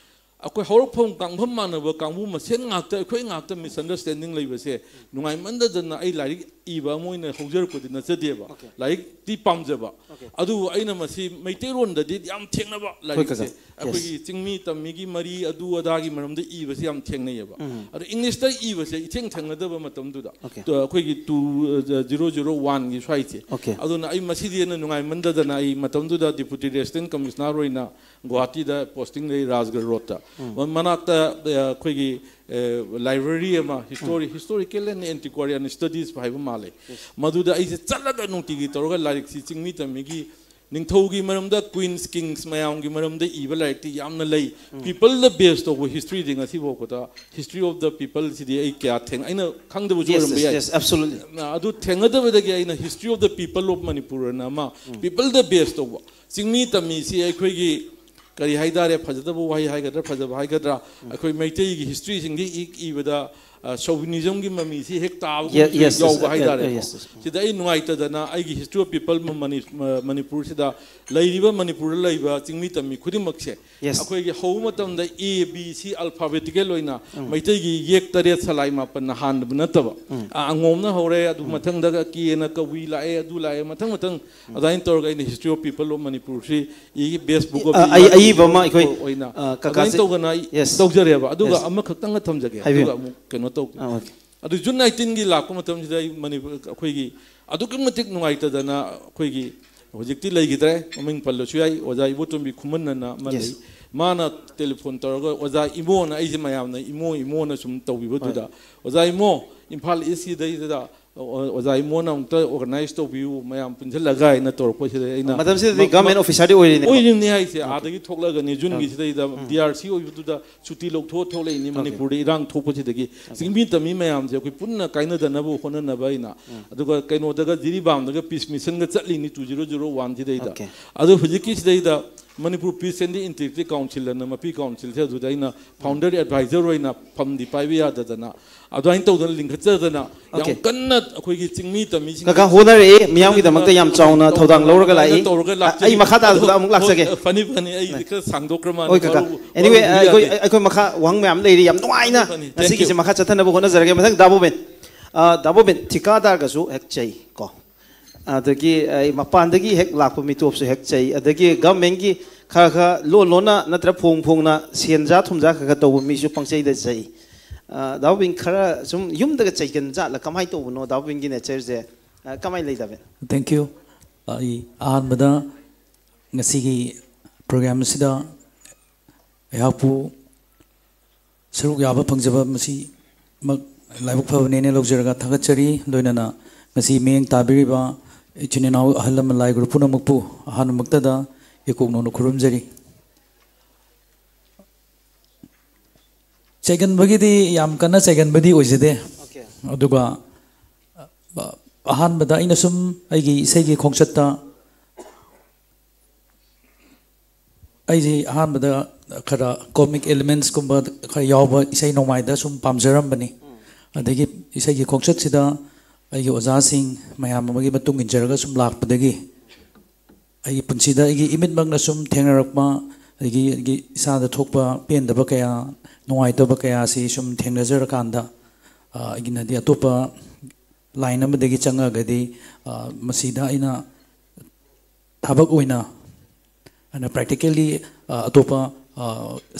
ꯑꯩꯈꯣꯏ ꯍꯧꯔꯛꯐꯝ ꯀꯥꯡꯐꯝ ꯃꯥꯟꯅꯕ ꯀꯥꯡꯕꯨ ꯃꯁꯦꯟ ꯉꯥꯛꯇ, ꯑꯩꯈꯣꯏ ꯉꯥꯛꯇ misunderstanding ꯂꯩꯕꯁꯦ ꯅꯨꯡꯉꯥꯏꯃꯟꯗꯗꯅ ꯑꯩ ꯂꯥꯏꯔꯤꯛ ꯏꯕ ꯑꯃ ꯑꯣꯏꯅ ꯍꯧꯖꯔꯛꯄꯗꯤ ꯅꯠꯆꯗꯦꯕ꯫ Okay. ꯂꯥꯏꯔꯤꯛꯇꯤ ꯄꯥꯝꯖꯕ꯫ Okay. ꯑꯗꯨꯕꯨ ꯑꯩꯅ ꯃꯁꯤ ꯃꯩꯇꯩꯔꯣꯟꯗꯗꯤ ꯌꯥꯝ ꯊꯦꯡꯅꯕ ꯂꯥꯏꯔꯤꯛꯁꯦ꯫ ꯀꯀꯥ꯫ Yes. ꯑꯩꯈꯣꯏꯒꯤ ꯆꯤꯡꯃꯤ ꯇꯝꯃꯤꯒꯤ ꯃꯔꯤ ꯑꯗꯨ ꯑꯗꯥꯒꯤ ꯃꯔꯝꯗ ꯏꯕꯁꯦ ꯌꯥꯝ ꯊꯦꯡꯅꯩꯌꯦꯕ꯫ ꯎꯝ. ꯑꯗꯣ English ꯇ ꯏꯕꯁꯦ ꯏꯊꯦꯡ ꯊꯦꯡꯅꯗꯕ ꯃꯇꯝꯗꯨꯗ꯫ Okay. ꯇ-, ꯑꯩꯈꯣꯏꯒꯤ two zero zero one ꯒꯤ ꯁ꯭ꯋꯥꯏꯁꯦ꯫ Okay. ꯑꯗꯨꯅ ꯑꯩ ꯃꯁꯤꯗꯤ ꯍꯦꯟꯅ ꯅꯨꯡꯉꯥꯏꯃꯟꯗꯗꯅ ꯑꯩ ꯃꯇꯝꯗꯨꯗ Deputy Resident Commissioner ꯑꯣꯏꯅ ꯒꯨꯋꯥꯍꯥꯇꯤꯗ posting ꯂꯩ, ꯔꯥꯖꯒꯔ ꯔꯣꯗꯇ꯫ ꯃ-, ꯃꯅꯥꯛꯇ, ꯑ, ꯑꯩꯈꯣꯏꯒꯤ, ꯑ, library ꯑꯃ, history, historical and antiquarian studies ꯍꯥꯏꯕ ꯃꯥꯜꯂꯦ꯫ ꯃꯗꯨꯗ ꯑꯩꯁꯦ ꯆꯠꯂꯒ ꯅꯨꯡꯇꯤꯒꯤ ꯇꯧꯔꯒ ꯂꯥꯏꯔꯤꯛꯁꯤ ꯆꯤꯡꯃꯤ ꯇꯝꯃꯤꯒꯤ ꯅꯤꯡꯊꯧꯒꯤ ꯃꯔꯝꯗ, queens, kings ꯃꯌꯥꯝꯒꯤ ꯃꯔꯝꯗ ꯏꯕ ꯂꯥꯏꯔꯤꯛꯇꯤ ꯌꯥꯝꯅ ꯂꯩ꯫ People ꯗ base ꯇꯧꯕ history ꯗꯤ ꯉꯁꯤ ꯐꯥꯎꯕꯗ history of the people ꯁꯤꯗꯤ ꯑꯩ ꯀꯌꯥ ꯊꯦꯡ-, ꯑꯩꯅ ꯈꯪꯗꯕꯁꯨ Yes, ꯑꯣꯏꯔꯝꯕ yes, ꯌꯥꯏ꯫ yes, absolutely. ꯑꯗꯨ ꯊꯦꯡꯅꯗꯕꯗꯒꯤ ꯑꯩꯅ History of the People of Manipur ꯑꯅ ꯑꯃ, people ꯗ base ꯇꯧꯕ, ꯆꯤꯡꯃꯤ ꯇꯝꯃꯤꯁꯤ ꯑꯩꯈꯣꯏꯒꯤ ꯀꯔꯤ ꯍꯥꯏꯇꯥꯔꯦ, ꯐꯖꯗꯕ ꯋꯥꯍꯩ ꯍꯥꯏꯒꯗ꯭ꯔꯥ, ꯐꯖꯕ ꯍꯥꯏꯒꯗ꯭ꯔꯥ, ꯑꯩꯈꯣꯏ ꯃꯩꯇꯩꯒꯤ history ꯁꯤꯡꯒꯤ ꯏꯛ ꯏꯕꯗ, ꯑ, chauvinism ꯒꯤ ꯃꯃꯤꯁꯤ ꯍꯦꯛ ꯇꯥꯕꯒꯨꯝ Ye-, yes, yes, ꯌꯥꯎꯕ uh, ꯍꯥꯏꯇꯥꯔꯦꯀꯣ꯫ uh, yes, yes. ꯁꯤꯗ ꯑꯩ ꯅꯨꯡꯉꯥꯏꯇꯗꯅ ꯑꯩꯒꯤ History of People ꯃꯅꯤ-, ꯃ-, ꯃꯅꯤꯄꯨꯔꯁꯤꯗ ꯂꯩꯔꯤꯕ, ꯃꯅꯤꯄꯨꯔꯗ ꯂꯩꯕ ꯆꯤꯡꯃꯤ ꯇꯝꯃꯤ ꯈꯨꯗꯤꯡꯃꯛꯁꯦ, Yes. ꯑꯩꯈꯣꯏꯒꯤ ꯍꯧꯕ ꯃꯇꯝꯗ A B C alphabetical ꯑꯣꯏꯅ ꯃꯩꯇꯩꯒꯤ ꯌꯦꯛ ꯇꯔꯦꯠ ꯁꯂꯥꯏ ꯃꯥꯄꯟꯅ ꯍꯥꯟꯕ ꯅꯠꯇꯕ, ꯑ, ꯑꯉꯣꯝꯅ ꯍꯧꯔꯦ, ꯑꯗꯨ ꯃꯊꯪꯗꯒ K ꯅ ꯀꯕꯨꯏ ꯂꯥꯛꯑꯦ, ꯑꯗꯨ ꯂꯥꯛꯑꯦ, ꯃꯊꯪ ꯃꯊꯪ ꯑꯗꯨꯃꯥꯏꯅ ꯇꯧꯔꯒ ꯑꯩꯅ History of People of Manipur ꯁꯤ ꯏꯒꯤ best book of ꯑ, the ꯑꯩ-, year ꯑꯏꯕ ꯑꯃ ꯑꯩꯈꯣꯏ, ꯑꯣꯏꯅ ꯑ, ꯑꯗꯨꯃꯥꯏꯅ ꯀꯀꯥꯁꯦ-, ꯇꯧꯗꯅ ꯑꯩ Yes. ꯇꯧꯖꯔꯦꯕ꯫ ꯑꯗꯨꯒ Yes. ꯑꯃꯈꯛꯇꯪꯒ ꯊꯝꯖꯒꯦ, ꯍꯥꯏꯕꯤꯌꯨ꯫ ꯑꯗꯨꯒ ꯑꯃꯨꯛ ꯀꯩꯅꯣ ꯇꯧꯒꯦ꯫ ꯑ, okay. ꯑꯗꯨ June nineteen ꯒꯤ ꯂꯥꯛꯄ ꯃꯇꯝꯁꯤꯗ ꯑꯩ ꯃꯅꯤꯄꯨꯔ, ꯑꯩꯈꯣꯏꯒꯤ ꯑꯗꯨꯛꯀꯤ ꯃꯇꯤꯛ ꯅꯨꯡꯉꯥꯏꯇꯗꯅ, ꯑꯩꯈꯣꯏꯒꯤ ꯍꯧꯖꯤꯛꯇꯤ ꯂꯩꯈꯤꯗ꯭ꯔꯦ, ꯃꯃꯤꯡ ꯄꯜꯂꯁꯨ ꯌꯥꯏ, ꯑꯣꯖꯥ ꯏꯕꯣꯇꯣꯝꯕꯤ ꯈꯨꯃꯟꯅ ꯑꯃ Yes. ꯂꯩ꯫ ꯃꯥꯅ telephone ꯇꯧꯔꯒ, "ꯑꯣꯖꯥ ꯏꯃꯣꯅ", ꯑꯩꯁꯦ ꯃꯌꯥꯝꯅ ꯏꯃꯣ ꯏꯃꯣꯅ ꯁꯨꯝ ꯇꯧꯕꯤꯕꯗꯨꯗ, "ꯑꯣꯖꯥ ꯏꯃꯣ, ꯏꯝꯐꯥꯜ East ꯁꯤꯗꯩꯗ ꯑꯣ-, ꯑꯣꯖꯥ ꯏꯃꯣꯅ ꯑꯃꯨꯛꯇ organize ꯇꯧꯕꯤꯌꯨ, ꯃꯌꯥꯝ ꯄꯨꯟꯁꯤꯜꯂꯒ" ꯍꯥꯏꯅ ꯇꯧꯔꯛꯄꯁꯤꯗ ꯑꯩꯅ ꯃꯇꯝꯁꯤꯗꯗꯤ ꯃ-, government ꯃ-, officer ꯗꯤ ꯑꯣꯏꯔꯤꯅꯦꯕ꯫ ꯑꯣꯏꯔꯤꯕꯅꯤ ꯍꯥꯏꯁꯦ꯫ ꯑꯥꯗꯒꯤ ꯊꯣꯛꯂꯛꯑꯒꯅꯤ, June ꯒꯤ ꯁꯤꯗꯩꯗ D R C ꯑꯣꯏꯕꯗꯨꯗ ꯁꯨꯇꯤ ꯂꯧꯊꯣꯛꯑ ꯊꯣꯛꯂꯛꯏꯅꯤ, ꯃꯅꯤꯄꯨꯔꯗ ꯏꯔꯥꯡ ꯊꯣꯛꯄꯁꯤꯗꯒꯤ꯫ ꯆꯤꯡꯃꯤ ꯇꯝꯃꯤ ꯃꯌꯥꯝꯁꯦ ꯑꯩꯈꯣꯏ ꯄꯨꯟꯅ ꯀꯥꯏꯅꯗꯅꯕ ꯍꯣꯠꯅꯅꯕ ꯑꯩꯅ, ꯑꯗꯨꯒ ꯀꯩꯅꯣꯗꯒ ꯖꯤꯔꯤꯕꯥꯝꯗꯒ peace mission ꯒ ꯆꯠꯂꯤꯅꯤ two zero zero one ꯁꯤꯗꯩꯗ꯫ Okay. ꯑꯗꯨ ꯍꯧꯖꯤꯛꯀꯤ ꯁꯤꯗꯩꯗ Manipur Peace and Integrity Council ꯑꯅ ꯃꯄꯤ council ꯁꯦ ꯑꯗꯨꯗ ꯑꯩꯅ founder advisor ꯑꯣꯏꯅ ꯐꯝꯗꯤ ꯄꯥꯏꯕ ꯌꯥꯗꯗꯅ ꯑꯗꯨꯃꯥꯏꯅ ꯇꯧꯗꯅ ꯂꯤꯡꯈꯠꯆꯗꯅ ꯌꯥꯝ Okay. ꯀꯟꯅ ꯑꯩꯈꯣꯏꯒꯤ ꯆꯤꯡꯃꯤ ꯇꯝꯃꯤꯁꯤꯡ ꯀꯀꯥ ꯍꯣꯠꯅꯔꯛꯑꯦ, ꯃꯤꯌꯥꯝꯒꯤꯗꯃꯛꯇ ꯌꯥꯝ ꯆꯥꯎꯅ ꯊꯧꯗꯥꯡ ꯂꯧꯔꯒ ꯂꯥꯛꯏ꯫ ꯇꯧꯔꯒ ꯑꯩ ꯂꯥꯛꯆꯩ꯫ ꯃꯈꯥ ꯇꯥꯕꯗ ꯑꯗꯣ ꯑꯃꯨꯛ ꯂꯥꯛꯆꯒꯦ꯫ ꯍꯣꯏ, ꯐꯅꯤ, ꯐꯅꯤ, ꯑꯩꯗꯤ ꯈꯔ ꯁꯥꯡꯗꯣꯛꯈ꯭ꯔ ꯃꯥꯜꯂꯦ꯫ ꯍꯣꯏ ꯀꯀꯥ꯫ ꯋꯥꯔꯧꯕ-, Anyway, ꯋꯥꯔꯧꯕꯤꯕ ꯑꯩꯈꯣꯏ, ꯌꯥꯗꯦ꯫ ꯑꯩꯈꯣꯏ ꯃꯈꯥ ꯋꯥꯍꯪ ꯃꯌꯥꯝ ꯂꯩꯔꯤ, ꯌꯥꯝ ꯅꯨꯡꯉꯥꯏꯅ ꯐꯅꯤ, ꯐꯅꯤ꯫ Thank ꯉꯁꯤꯒꯤꯁꯦ you꯫ ꯃꯈꯥ ꯆꯠꯊꯅꯕ ꯍꯣꯠꯅꯖꯔꯒꯦ꯫ ꯃꯊꯪ ꯗꯥ ꯕꯣꯕꯤꯟ꯫ ꯑ, ꯗꯥ ꯕꯣꯕꯤꯟ, ꯊꯤꯀꯥꯗꯥꯔꯒꯁꯨ ꯍꯦꯛ ꯆꯩ ꯀꯣ꯫ ꯑꯗꯒꯤ ꯑꯩ ꯃꯄꯥꯟꯗꯒꯤ ꯍꯦꯛ ꯂꯥꯛꯄ ꯃꯤꯇꯣꯞꯁꯨ ꯍꯦꯛ ꯆꯩ, ꯑꯗꯒꯤ government ꯀꯤ ꯈꯔ ꯈꯔ ꯂꯣꯟ ꯂꯣꯟꯅ ꯅꯠꯇ꯭ꯔ ꯐꯣꯡ ꯐꯣꯡꯅ ꯁꯦꯟꯖꯥ ꯊꯨꯝꯖꯥ ꯈꯔ ꯈꯔ ꯇꯧꯕ ꯃꯤꯁꯨ ꯄꯪꯆꯩꯗ ꯆꯩ꯫ ꯑ, ꯗꯥ ꯕꯣꯕꯤꯟ, ꯈꯔ ꯁꯨꯝ ꯌꯨꯝꯗꯒ ꯆꯩꯒꯟ ꯖꯥꯠꯂ? ꯀꯃꯥꯏꯅ ꯇꯧꯕꯅꯣ ꯗꯥ ꯕꯣꯕꯤꯟꯒꯤ nature ꯁꯦ? ꯑ, ꯀꯃꯥꯏꯅ ꯂꯩ, ꯗꯥ ꯕꯣꯕꯤꯟ? Thank you꯫ ꯑꯩ ꯑꯍꯥꯟꯕꯗ ꯉꯁꯤꯒꯤ program ꯑꯁꯤꯗ ꯑꯩꯍꯥꯛꯄꯨ ꯁꯔꯨꯛ ꯌꯥꯕ ꯐꯪꯖꯕ ꯃꯁꯤꯃꯛ ꯂꯥꯏꯕꯛ ꯐꯕꯅꯦꯅ ꯂꯧꯖꯔꯒ ꯊꯥꯒꯠꯆꯔꯤ꯫ ꯂꯣꯏꯅꯅ ꯉꯁꯤ ꯃꯤꯠꯌꯦꯡ ꯇꯥꯕꯤꯔꯤꯕ ꯏꯆꯤꯟ ꯏꯅꯥꯎ, ꯑꯍꯜ ꯂꯃꯟ, ꯂꯥꯏ ꯒꯨꯔꯨ ꯄꯨꯝꯅꯃꯛꯄꯨ ꯑꯍꯥꯟꯕꯃꯛꯇꯗ ꯏꯀꯣꯛ ꯅꯧꯅ ꯈꯨꯔꯨꯝꯖꯔꯤ꯫ ꯆꯩꯒꯟꯕꯒꯤꯗꯤ ꯌꯥꯝ ꯀꯟꯅ ꯆꯩꯒꯟꯕꯗꯤ ꯑꯣꯏꯖꯗꯦ꯫ Okay. ꯑꯗꯨꯒ, ꯑ, ꯑꯍꯥꯟꯕꯗ ꯑꯩꯅ ꯁꯨꯝ ꯑꯩꯒꯤ ꯏꯁꯩꯒꯤ ꯈꯣꯡꯆꯠꯇ ꯑꯩꯁꯤ ꯑꯍꯥꯟꯕꯗ ꯈꯔ comic elements ꯀꯨꯝꯕ ꯈꯔ ꯌꯥꯎꯕ ꯏꯁꯩ ꯅꯣꯡꯃꯥꯏꯗ ꯁꯨꯝ ꯄꯥꯝꯖꯔꯝꯕꯅꯤ꯫ ꯑꯗꯒꯤ ꯏꯁꯩꯒꯤ ꯈꯣꯡꯆꯠꯁꯤꯗ ꯑꯩꯒꯤ ꯑꯣꯖꯥꯁꯤꯡ ꯃꯌꯥꯝ ꯑꯃꯒꯤ ꯃꯇꯨꯡ ꯏꯟꯖꯔꯒ ꯁꯨꯝ ꯂꯥꯛꯄꯗꯒꯤ ꯑꯩꯒꯤ ꯄꯨꯟꯁꯤꯗ ꯑꯩꯒꯤ ꯏꯃꯤꯠꯃꯛꯅ ꯁꯨꯝ ꯊꯦꯡꯅꯔꯛꯄ, ꯑꯗꯒꯤ ꯑꯩꯒꯤ ꯏꯁꯥꯗ ꯊꯣꯛꯄ ꯄꯦꯟꯗꯕ ꯀꯌꯥ, ꯅꯨꯡꯉꯥꯏꯇꯕ ꯀꯌꯥꯁꯤ ꯁꯨꯝ ꯊꯦꯡꯅꯖꯔꯀꯥꯟꯗ, ꯑ, ꯑꯩꯒꯤꯅꯗꯤ ꯑꯇꯣꯞꯄ line ꯑꯃꯗꯒꯤ ꯆꯪꯉꯛꯑꯒꯗꯤ, ꯑ, ꯃꯁꯤꯗ ꯑꯩꯅ ꯊꯕꯛ ꯑꯣꯏꯅ, ꯑꯩꯅ practically, ꯑ, ꯑꯇꯣꯞꯄ, ꯑ,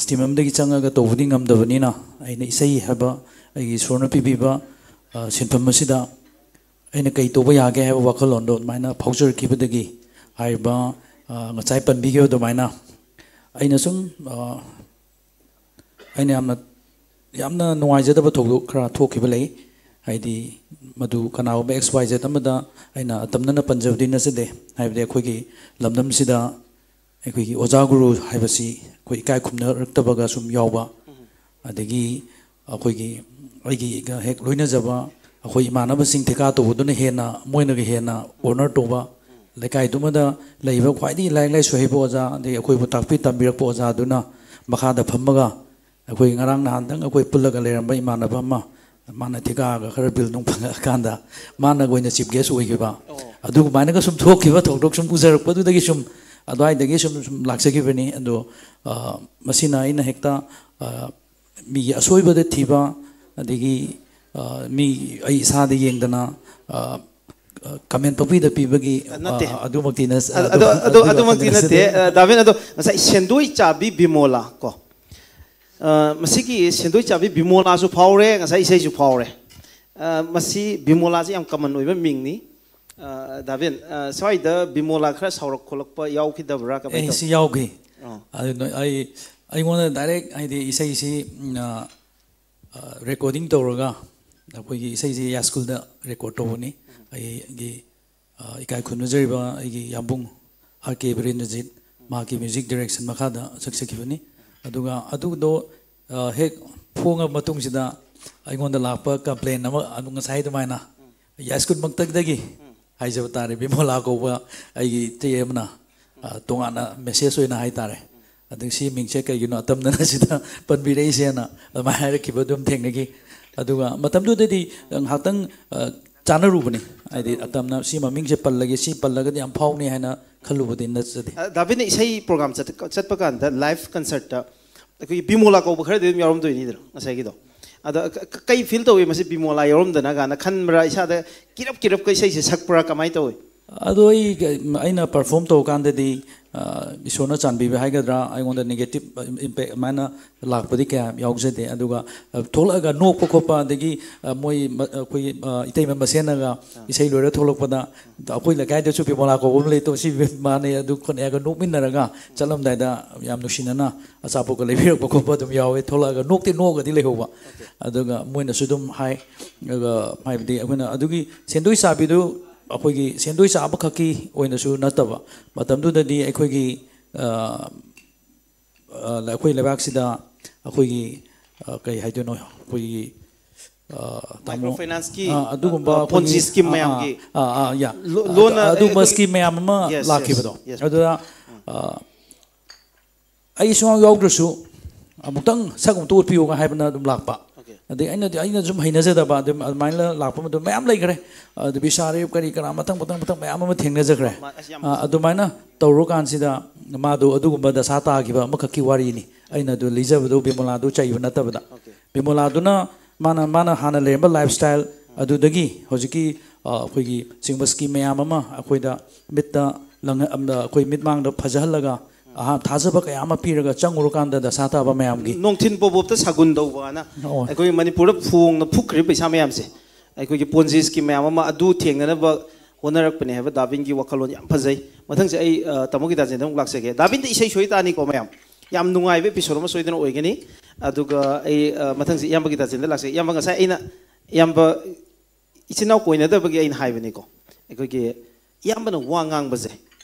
stream ꯑꯃꯗꯒꯤ ꯆꯪꯉꯒ ꯇꯧꯕꯗꯤ ꯉꯝꯗꯕꯅꯤꯅ, ꯑꯩꯅ ꯏꯁꯩ ꯍꯥꯏꯕ ꯑꯩꯒꯤ ꯏꯁꯣꯔꯅ ꯄꯤꯕꯤꯕ, ꯑ, ꯁꯤꯟꯐꯝ ꯑꯁꯤꯗ ꯑꯩꯅ ꯀꯩ ꯇꯧꯕ ꯌꯥꯒꯦ ꯍꯥꯏꯕ ꯋꯥꯈꯜꯂꯣꯟꯗꯣ ꯑꯗꯨꯃꯥꯏꯅ ꯐꯥꯎꯖꯔꯛꯈꯤꯕꯗꯒꯤ, ꯍꯥꯏꯔꯤꯕ, ꯑ, ꯉꯁꯥꯏ ꯄꯟꯕꯤꯈꯤꯕ ꯑꯗꯨꯃꯥꯏꯅ ꯑꯩꯅ ꯁꯨꯝ, ꯑ, ꯑꯩꯅ ꯌꯥꯝꯅ, ꯌꯥꯝꯅ ꯅꯨꯡꯉꯥꯏꯖꯗꯕ ꯊꯧꯗꯣꯛ ꯈꯔ ꯊꯣꯛꯈꯤꯕ ꯂꯩ꯫ ꯍꯥꯏꯗꯤ, ꯃꯗꯨ ꯀꯅꯥꯒꯨꯝꯕ X Y Z ꯑꯃꯗ ꯑꯩꯅ ꯑꯇꯝꯅꯅ ꯄꯟꯖꯕꯗꯤ ꯅꯠꯆꯗꯦ꯫ ꯍꯥꯏꯕꯗꯤ, ꯑꯩꯈꯣꯏꯒꯤ ꯂꯝꯗꯝꯁꯤꯗ ꯑꯩꯈꯣꯏꯒꯤ ꯑꯣꯖꯥ ꯒꯨꯔꯨ ꯍꯥꯏꯕꯁꯤ ꯑꯩꯈꯣꯏ ꯏꯀꯥꯏ ꯈꯨꯝꯅꯔꯛꯇꯕꯒ ꯁꯨꯝ ꯌꯥꯎꯕ, ꯑꯗꯒꯤ ꯑꯩꯈꯣꯏꯒꯤ, ꯑꯩꯒꯤꯒ ꯍꯦꯛ ꯂꯣꯏꯅꯖꯕ ꯑꯩꯈꯣꯏ ꯏꯃꯥꯟꯅꯕꯁꯤꯡ ꯊꯤꯀꯥ ꯇꯧꯕꯗꯨꯅ ꯍꯦꯟꯅ, ꯃꯣꯏꯅꯒ ꯍꯦꯟꯅ honour ꯇꯧꯕ, ꯂꯩꯀꯥꯏꯗꯨꯃꯗ ꯂꯩꯕ ꯈ꯭ꯋꯥꯏꯗꯒꯤ ꯂꯥꯏꯔꯤꯛ ꯂꯥꯏꯁꯨ ꯍꯩꯕ ꯑꯣꯖꯥ, ꯑꯗꯩ ꯑꯩꯈꯣꯏꯕꯨ ꯇꯥꯛꯄꯤ ꯇꯝꯕꯤꯔꯛꯄ ꯑꯣꯖꯥꯗꯨꯅ ꯃꯈꯥꯗ ꯐꯝꯃꯒ, ꯑꯩꯈꯣꯏ ꯉꯔꯥꯡ ꯅꯍꯥꯟꯗꯪ ꯑꯩꯈꯣꯏ ꯄꯨꯜꯂꯒ ꯂꯩꯔꯝꯕ ꯏꯃꯥꯟꯅꯕ ꯑꯃ, ꯃꯥꯅ ꯊꯤꯀꯥꯒ ꯈꯔ ꯕꯤꯜ ꯅꯨꯡ ꯐꯪꯉꯛꯑꯀꯥꯟꯗ ꯃꯥꯅ ꯑꯣꯏꯅ ꯆꯤꯐ ꯒꯦꯁ ꯑꯣꯏꯈꯤꯕ, ꯑꯗꯨꯃꯥꯏꯅꯒ ꯁꯨꯝ ꯊꯣꯛꯈꯤꯕ ꯊꯧꯗꯣꯛ ꯁꯨꯝ ꯎꯖꯔꯛꯄꯗꯨꯗꯒꯤ ꯁꯨꯝ ꯑꯗꯨꯋꯥꯏꯗꯒꯤ ꯁꯨꯝ ꯁꯨꯝ ꯂꯥꯛꯆꯈꯤꯕꯅꯤ꯫ ꯑꯗꯣ ꯃꯁꯤꯅ ꯑꯩꯅ ꯍꯦꯛꯇ ꯃꯤꯒꯤ ꯑꯁꯣꯏꯕꯗ ꯊꯤꯕ, ꯑꯗꯒꯤ ꯃꯤ, ꯑꯩ ꯏꯁꯥꯗ ꯌꯦꯡꯗꯅ ꯀꯃꯦꯟ ꯄꯪꯄꯤꯗ ꯄꯤꯕꯒꯤ ꯅꯠꯇꯦ꯫ ꯑꯗꯨꯃꯛꯇꯤ ꯅꯠ-, ꯑꯗꯨ, ꯑꯗꯨ, ꯑꯗꯨ, ꯑꯗꯨꯃꯛꯇꯤ ꯑꯗꯨꯃꯛꯇꯤ ꯅꯠꯇꯦ꯫ ꯅꯠꯆꯗꯦ꯫ ꯑ, ꯗꯥꯕꯤꯟ, ꯑꯗꯣ ꯉꯁꯥꯏ ꯁꯦꯟꯗꯣꯏ ꯆꯥꯕꯤ ꯕꯤꯃꯣꯂꯥ ꯀꯣ, ꯑ, ꯃꯁꯤꯒꯤ ꯁꯦꯟꯗꯣꯏ ꯆꯥꯕꯤ ꯕꯤꯃꯣꯂꯥꯁꯨ ꯐꯥꯎꯔꯦ, ꯉꯁꯥꯏ ꯏꯁꯩꯁꯨ ꯐꯥꯎꯔꯦ꯫ ꯑ, ꯃꯁꯤ ꯕꯤꯃꯣꯂꯥꯁꯤ ꯌꯥꯝ ꯀꯃꯟ ꯑꯣꯏꯕ ꯃꯤꯡꯅꯤ꯫ ꯑ, ꯗꯥꯕꯤꯟ, ꯑ, ꯁ꯭ꯋꯥꯏꯗ ꯕꯤꯃꯣꯂꯥ ꯈꯔ ꯁꯥꯎꯔꯛ ꯈꯣꯠꯂꯛꯄ ꯌꯥꯎꯈꯤꯗꯕ꯭ꯔꯥ? ꯀꯃꯥꯏꯅ ꯑꯦ, ꯇꯧ? ꯁꯤ ꯌꯥꯎꯈꯤ꯫ ꯑꯣ꯫ ꯑꯗꯨ ꯅꯣꯏ, ꯑꯩ, ꯑꯩꯉꯣꯟꯗ ꯗꯥꯏꯔꯦꯛ, ꯍꯥꯏꯗꯤ, ꯏꯁꯩꯁꯤ, ꯎꯝ, ꯑ, ꯑ, ꯔꯦꯀꯣꯔꯗꯤꯡ ꯇꯧꯔꯒ, ꯑꯩꯈꯣꯏꯒꯤ ꯏꯁꯩꯁꯤ ꯌꯥꯏ ꯁ꯭ꯀꯨꯜꯗ ꯔꯦꯀꯣꯔꯗ ꯇꯧꯕꯅꯤ꯫ ꯑꯩꯒꯤ, ꯑ, ꯏꯀꯥꯏ ꯈꯨꯝꯅꯖꯔꯤꯕ ꯑꯩꯒꯤ ꯌꯥꯝꯕꯨꯡ ꯑꯥꯔ ꯀꯦ ꯕꯤꯔꯦꯟꯗ꯭ꯔꯖꯤꯠ, ꯃꯍꯥꯛꯀꯤ ꯃ꯭ꯌꯨꯖꯤꯛ ꯗꯤꯔꯦꯛꯁꯟ ꯃꯈꯥꯗ ꯁꯛꯆꯈꯤꯕꯅꯤ꯫ ꯑꯗꯨꯒ ꯑꯗꯨꯗꯣ, ꯑ, ꯍꯦꯛ ꯐꯣꯡꯉꯕ ꯃꯇꯨꯡꯁꯤꯗ ꯑꯩꯉꯣꯟꯗ ꯂꯥꯛꯄ ꯀꯝꯄ꯭ꯂꯦꯟ ꯑꯃ, ꯑꯗꯨ ꯉꯁꯥꯏ ꯑꯗꯨꯃꯥꯏꯅ ꯌꯥꯏ ꯁ꯭ꯀꯨꯜꯃꯛꯇꯒꯤ ꯍꯥꯏꯖꯕ ꯇꯥꯔꯦ, ꯕꯤꯃꯣꯂꯥ ꯀꯧꯕ ꯑꯩꯒꯤ ꯏꯆꯦ ꯑꯃꯅ, ꯑ, ꯇꯣꯉꯥꯟꯅ ꯃꯦꯁꯦꯖ ꯑꯣꯏꯅ ꯍꯥꯏ ꯇꯥꯔꯦ, ꯑꯗꯒꯤ ꯁꯤ ꯃꯤꯡꯁꯦ ꯀꯩꯒꯤꯅꯣ ꯑꯇꯝꯅꯅ ꯁꯤꯗ ꯄꯟꯕꯤꯔꯛꯏꯁꯦꯅ ꯑꯗꯨꯃꯥꯏꯅ ꯍꯥꯏꯔꯛꯈꯤꯕ ꯑꯗꯨꯝ ꯊꯦꯡꯅꯈꯤ꯫ ꯑꯗꯨꯒ ꯃꯇꯝꯗꯨꯗꯗꯤ ꯉꯥꯏꯍꯥꯛꯇꯪ, ꯑ, ꯆꯥꯟꯅꯔꯨꯕꯅꯤ꯫ ꯍꯥꯏꯗꯤ ꯑꯇꯝꯅ ꯁꯤ ꯃꯃꯤꯡꯁꯦ ꯄꯜꯂꯒꯦ, ꯁꯤ ꯄꯜꯂꯒꯗꯤ ꯌꯥꯝ ꯐꯥꯎꯅꯤ ꯍꯥꯏꯅ ꯈꯜꯂꯨꯕꯗꯤ ꯅꯠꯆꯗꯦ꯫ ꯑ, ꯗꯥꯕꯤꯟꯅ ꯏꯁꯩ ꯄ꯭ꯔꯣꯒ꯭ꯔꯥꯝ ꯆꯠ-, ꯆꯠꯄ ꯀꯥꯟꯗ, ꯂꯥꯏꯚ ꯀꯟꯁꯔꯠꯇ ꯑꯩꯈꯣꯏꯒꯤ ꯕꯤꯃꯣꯂꯥ ꯀꯧꯕ ꯈꯔꯗꯤ ꯑꯗꯨꯝ ꯌꯥꯎꯔꯝꯗꯣꯏꯅꯤꯗꯅ ꯉꯁꯥꯏꯒꯤꯗꯣ꯫ ꯑꯗ ꯀ-, ꯀ-, ꯀꯩ ꯐꯤꯜ ꯇꯧꯏ ꯃꯁꯤ ꯕꯤꯃꯣꯂꯥ ꯌꯥꯎꯔꯝꯗꯅ ꯀꯥꯏꯅ ꯈꯟꯕ꯭ꯔꯥ? ꯏꯁꯥꯗ ꯀꯤꯔꯞ ꯀꯤꯔꯞꯀ ꯏꯁꯩꯁꯦ ꯁꯛꯄ꯭ꯔꯥ? ꯀꯃꯥꯏꯅ ꯇꯧꯏ? ꯑꯗꯣ ꯑꯩ, ꯑꯩꯅ ꯄꯔꯐꯣꯔꯝ ꯇꯧꯕ ꯀꯥꯟꯗꯗꯤ, ꯑ, ꯏꯁꯣꯔꯅ ꯆꯥꯟꯕꯤꯕ ꯍꯥꯏꯒꯗ꯭ꯔꯥ, ꯑꯩꯉꯣꯟꯗ ꯅꯦꯒꯦꯇꯤꯚ ꯏꯝꯄꯦꯛ ꯑꯗꯨꯃꯥꯏꯅ ꯂꯥꯛꯄꯗꯤ ꯀꯌꯥ ꯌꯥꯎꯖꯗꯦ꯫ ꯑꯗꯨꯒ, ꯑ, ꯊꯣꯛꯂꯛꯑꯒ ꯅꯣꯛꯄ ꯈꯣꯠꯄ, ꯑꯗꯒꯤ, ꯑ, ꯃꯣꯏ ꯃ-, ꯑꯩꯈꯣꯏꯒꯤ, ꯑ, ꯏꯇꯩꯃ ꯃꯁꯦꯟꯅꯒ ꯏꯁꯩ ꯂꯣꯏꯔ ꯊꯣꯛꯂꯛꯄꯗ, ꯑꯩꯈꯣꯏ ꯂꯩꯀꯥꯏꯗꯁꯨ ꯕꯤꯃꯣꯂꯥ ꯀꯧꯕ ꯑꯃ ꯂꯩ, ꯇꯣ ꯁꯤ ꯃꯥꯅꯦ, ꯑꯗꯨ ꯈꯣꯠꯅꯦ ꯍꯥꯏꯔꯒ ꯅꯣꯛꯃꯤꯟꯅꯔꯒ ꯆꯠꯂꯝꯗꯥꯏꯗ ꯌꯥꯝ ꯅꯨꯡꯁꯤꯅꯅ ꯑꯆꯥꯄꯣꯠꯀ ꯂꯩꯕꯤꯔꯛꯄ ꯈꯣꯠꯄ ꯑꯗꯨꯝ ꯌꯥꯎꯋꯦ꯫ ꯊꯣꯛꯂꯛꯑꯒ ꯅꯣꯛꯇꯤ ꯅꯣꯛꯑꯒꯗꯤ ꯂꯩꯍꯧꯕ꯫ ꯑꯗꯨꯒ ꯃꯣꯏꯅꯁꯨ ꯑꯗꯨꯝ ꯍꯥꯏ, ꯑꯗꯨꯒ ꯍꯥꯏꯕꯗꯤ ꯑꯩꯈꯣꯏꯅ ꯑꯗꯨꯒꯤ ꯁꯦꯟꯗꯣꯏ ꯆꯥꯕꯤꯗꯨ ꯑꯩꯈꯣꯏꯒꯤ ꯁꯦꯟꯗꯣꯏ ꯆꯥꯕ ꯈꯛꯀꯤ ꯑꯣꯏꯅꯁꯨ ꯅꯠꯇꯕ, ꯃꯇꯝꯗꯨꯗꯗꯤ ꯑꯩꯈꯣꯏꯒꯤ, ꯑ, ꯑ, ꯑꯩꯈꯣꯏ ꯂꯩꯕꯥꯛꯁꯤꯗ ꯑꯩꯈꯣꯏꯒꯤ, ꯑ, ꯀꯩ ꯍꯥꯏꯗꯣꯏꯅꯣ, ꯑꯩꯈꯣꯏꯒꯤ ꯃꯥꯏꯀ꯭ꯔꯣ ꯐꯥꯏꯅꯥꯟꯁꯀꯤ, ꯑ, ꯑꯗꯨꯒꯨꯝꯕ ꯑ, ꯄꯣꯟꯖꯤ ꯑꯩꯈꯣꯏꯒꯤ, scheme ꯑ, ꯃꯌꯥꯝꯒꯤ ꯑ, ꯑ, ꯑ, yeah. ꯂꯣ-, ꯑꯗꯨ-, ꯂꯣꯟꯅ ꯑꯗꯨꯒꯨꯝꯕ ꯑꯩꯈꯣꯏ scheme ꯃꯌꯥꯝ ꯑꯃ Yes, yes, ꯂꯥꯛꯈꯤꯕꯗꯣ꯫ Yes. ꯑꯗꯨꯗ, ꯑ, ꯑꯩ ꯁꯨꯡꯌꯥꯎ ꯌꯥꯎꯗ꯭ꯔꯁꯨ ꯑꯃꯨꯛꯇꯪ ꯁꯛ ꯑꯃꯨꯛꯇ ꯎꯠꯄꯤꯌꯨꯒ ꯍꯥꯏꯕꯅ ꯑꯗꯨꯝ ꯂꯥꯛꯄ꯫ Okay. ꯑꯗꯩ ꯑꯩꯅꯗꯤ, ꯑꯩꯅ ꯁꯨꯝ ꯍꯩꯅꯖꯗꯕ, ꯑꯗꯨꯝ ꯑꯗꯨꯃꯥꯏꯅ ꯂꯥꯛꯄ ꯃꯇꯝ ꯃꯌꯥꯝ ꯂꯩꯈ꯭ꯔꯦ꯫ ꯑꯗꯨ ꯕꯤꯁꯥꯔꯦꯞ ꯀꯔꯤ ꯀꯔꯥ ꯃꯊꯪ ꯃꯊꯪ ꯃꯊꯪ ꯃꯌꯥꯝ ꯑꯃ ꯊꯦꯡꯅꯖꯈ꯭ꯔꯦ꯫ ꯃꯥ-, ꯑꯁ, ꯌꯥꯝ ꯑ, ꯐꯖꯩ꯫ ꯑꯗꯨꯃꯥꯏꯅ ꯇꯧꯔꯀꯥꯟꯁꯤꯗ ꯃꯥꯗꯣ ꯑꯗꯨꯒꯨꯝꯕ ꯗꯁꯥ ꯇꯥꯈꯤꯕ ꯑꯃꯈꯛꯀꯤ ꯋꯥꯔꯤꯅꯤ꯫ ꯑꯩꯅ ꯑꯗꯨ ꯂꯤꯖꯕꯗꯣ ꯕꯤꯃꯣꯂꯥꯗꯨ ꯆꯩꯕ ꯅꯠꯇꯕꯗ꯫ Okay. ꯕꯤꯃꯣꯂꯥꯗꯨꯅ ꯃꯥꯅ, ꯃꯥꯅ ꯍꯥꯟꯅ ꯂꯩꯔꯝꯕ lifestyle ꯑꯗꯨꯗꯒꯤ ꯍꯧꯖꯤꯛꯀꯤ, ꯑ, ꯑꯩꯈꯣꯏꯒꯤ ꯁꯤꯒꯨꯝꯕ scheme ꯃꯌꯥꯝ ꯑꯃ ꯑꯩꯈꯣꯏꯗ ꯃꯤꯠꯇ ꯂꯪ-, ꯑꯝ, ꯑꯩꯈꯣꯏ ꯃꯤꯠꯃꯥꯡꯗ ꯐꯖꯍꯜꯂꯒ, ꯑꯍꯥ, ꯊꯥꯖꯕ ꯀꯌꯥ ꯑꯃ ꯄꯤꯔꯒ ꯆꯪꯉꯨꯔꯀꯥꯟꯗ ꯗꯁꯥ ꯇꯥꯕ ꯃꯌꯥꯝꯒꯤ ꯅꯣꯡꯊꯤꯟ ꯄꯣꯕꯣꯞꯇ ꯁꯥꯒꯨꯟ ꯇꯧꯕ ꯑꯅ ꯑꯣ꯫ ꯑꯩꯈꯣꯏ ꯃꯅꯤꯄꯨꯔꯗ ꯐꯣꯡꯅ ꯐꯨꯈ꯭ꯔꯤꯕ ꯄꯩꯁꯥ ꯃꯌꯥꯝꯁꯦ, ꯑꯩꯈꯣꯏꯒꯤ ꯄꯣꯟꯖꯤ scheme ꯃꯌꯥꯝ ꯑꯃ ꯑꯗꯨ ꯊꯦꯡꯅꯅꯕ ꯍꯣꯠꯅꯔꯛꯄꯅꯦ ꯍꯥꯏꯕ ꯗꯥꯕꯤꯟꯒꯤ ꯋꯥꯈꯜꯂꯣꯟ ꯌꯥꯝ ꯐꯖꯩ꯫ ꯃꯊꯪꯁꯦ ꯑꯩ, ꯑ, ꯇꯥꯃꯣ ꯒꯤꯇꯥꯆꯦꯟꯗ ꯑꯃꯨꯛ ꯂꯥꯛꯆꯒꯦ꯫ ꯗꯥꯕꯤꯟꯗ ꯏꯁꯩ ꯁꯣꯏ ꯇꯥꯅꯤꯀꯣ ꯃꯌꯥꯝ꯫ ꯌꯥꯝ ꯅꯨꯡꯉꯥꯏꯕ episode ꯑꯃ ꯁꯣꯏꯗꯅ ꯑꯣꯏꯒꯅꯤ꯫ ꯑꯗꯨꯒ ꯑꯩ, ꯑ, ꯃꯊꯪꯁꯦ ꯏꯌꯥꯝꯕ ꯒꯤꯇꯥꯆꯦꯟꯗ ꯂꯥꯛꯆꯒꯦ꯫ ꯏꯌꯥꯝꯕ, ꯉꯁꯥꯏ ꯑꯩꯅ, ꯏꯌꯥꯝꯕ, ꯏꯆꯤꯟ ꯏꯅꯥꯎ ꯀꯣꯏꯅꯗꯕꯒꯤ ꯑꯩꯅ ꯍꯥꯏꯕꯅꯤꯀꯣ꯫ ꯑꯩꯈꯣꯏꯒꯤ ꯏꯌꯥꯝꯕꯅ ꯋꯥ ꯉꯥꯡꯕꯁꯦ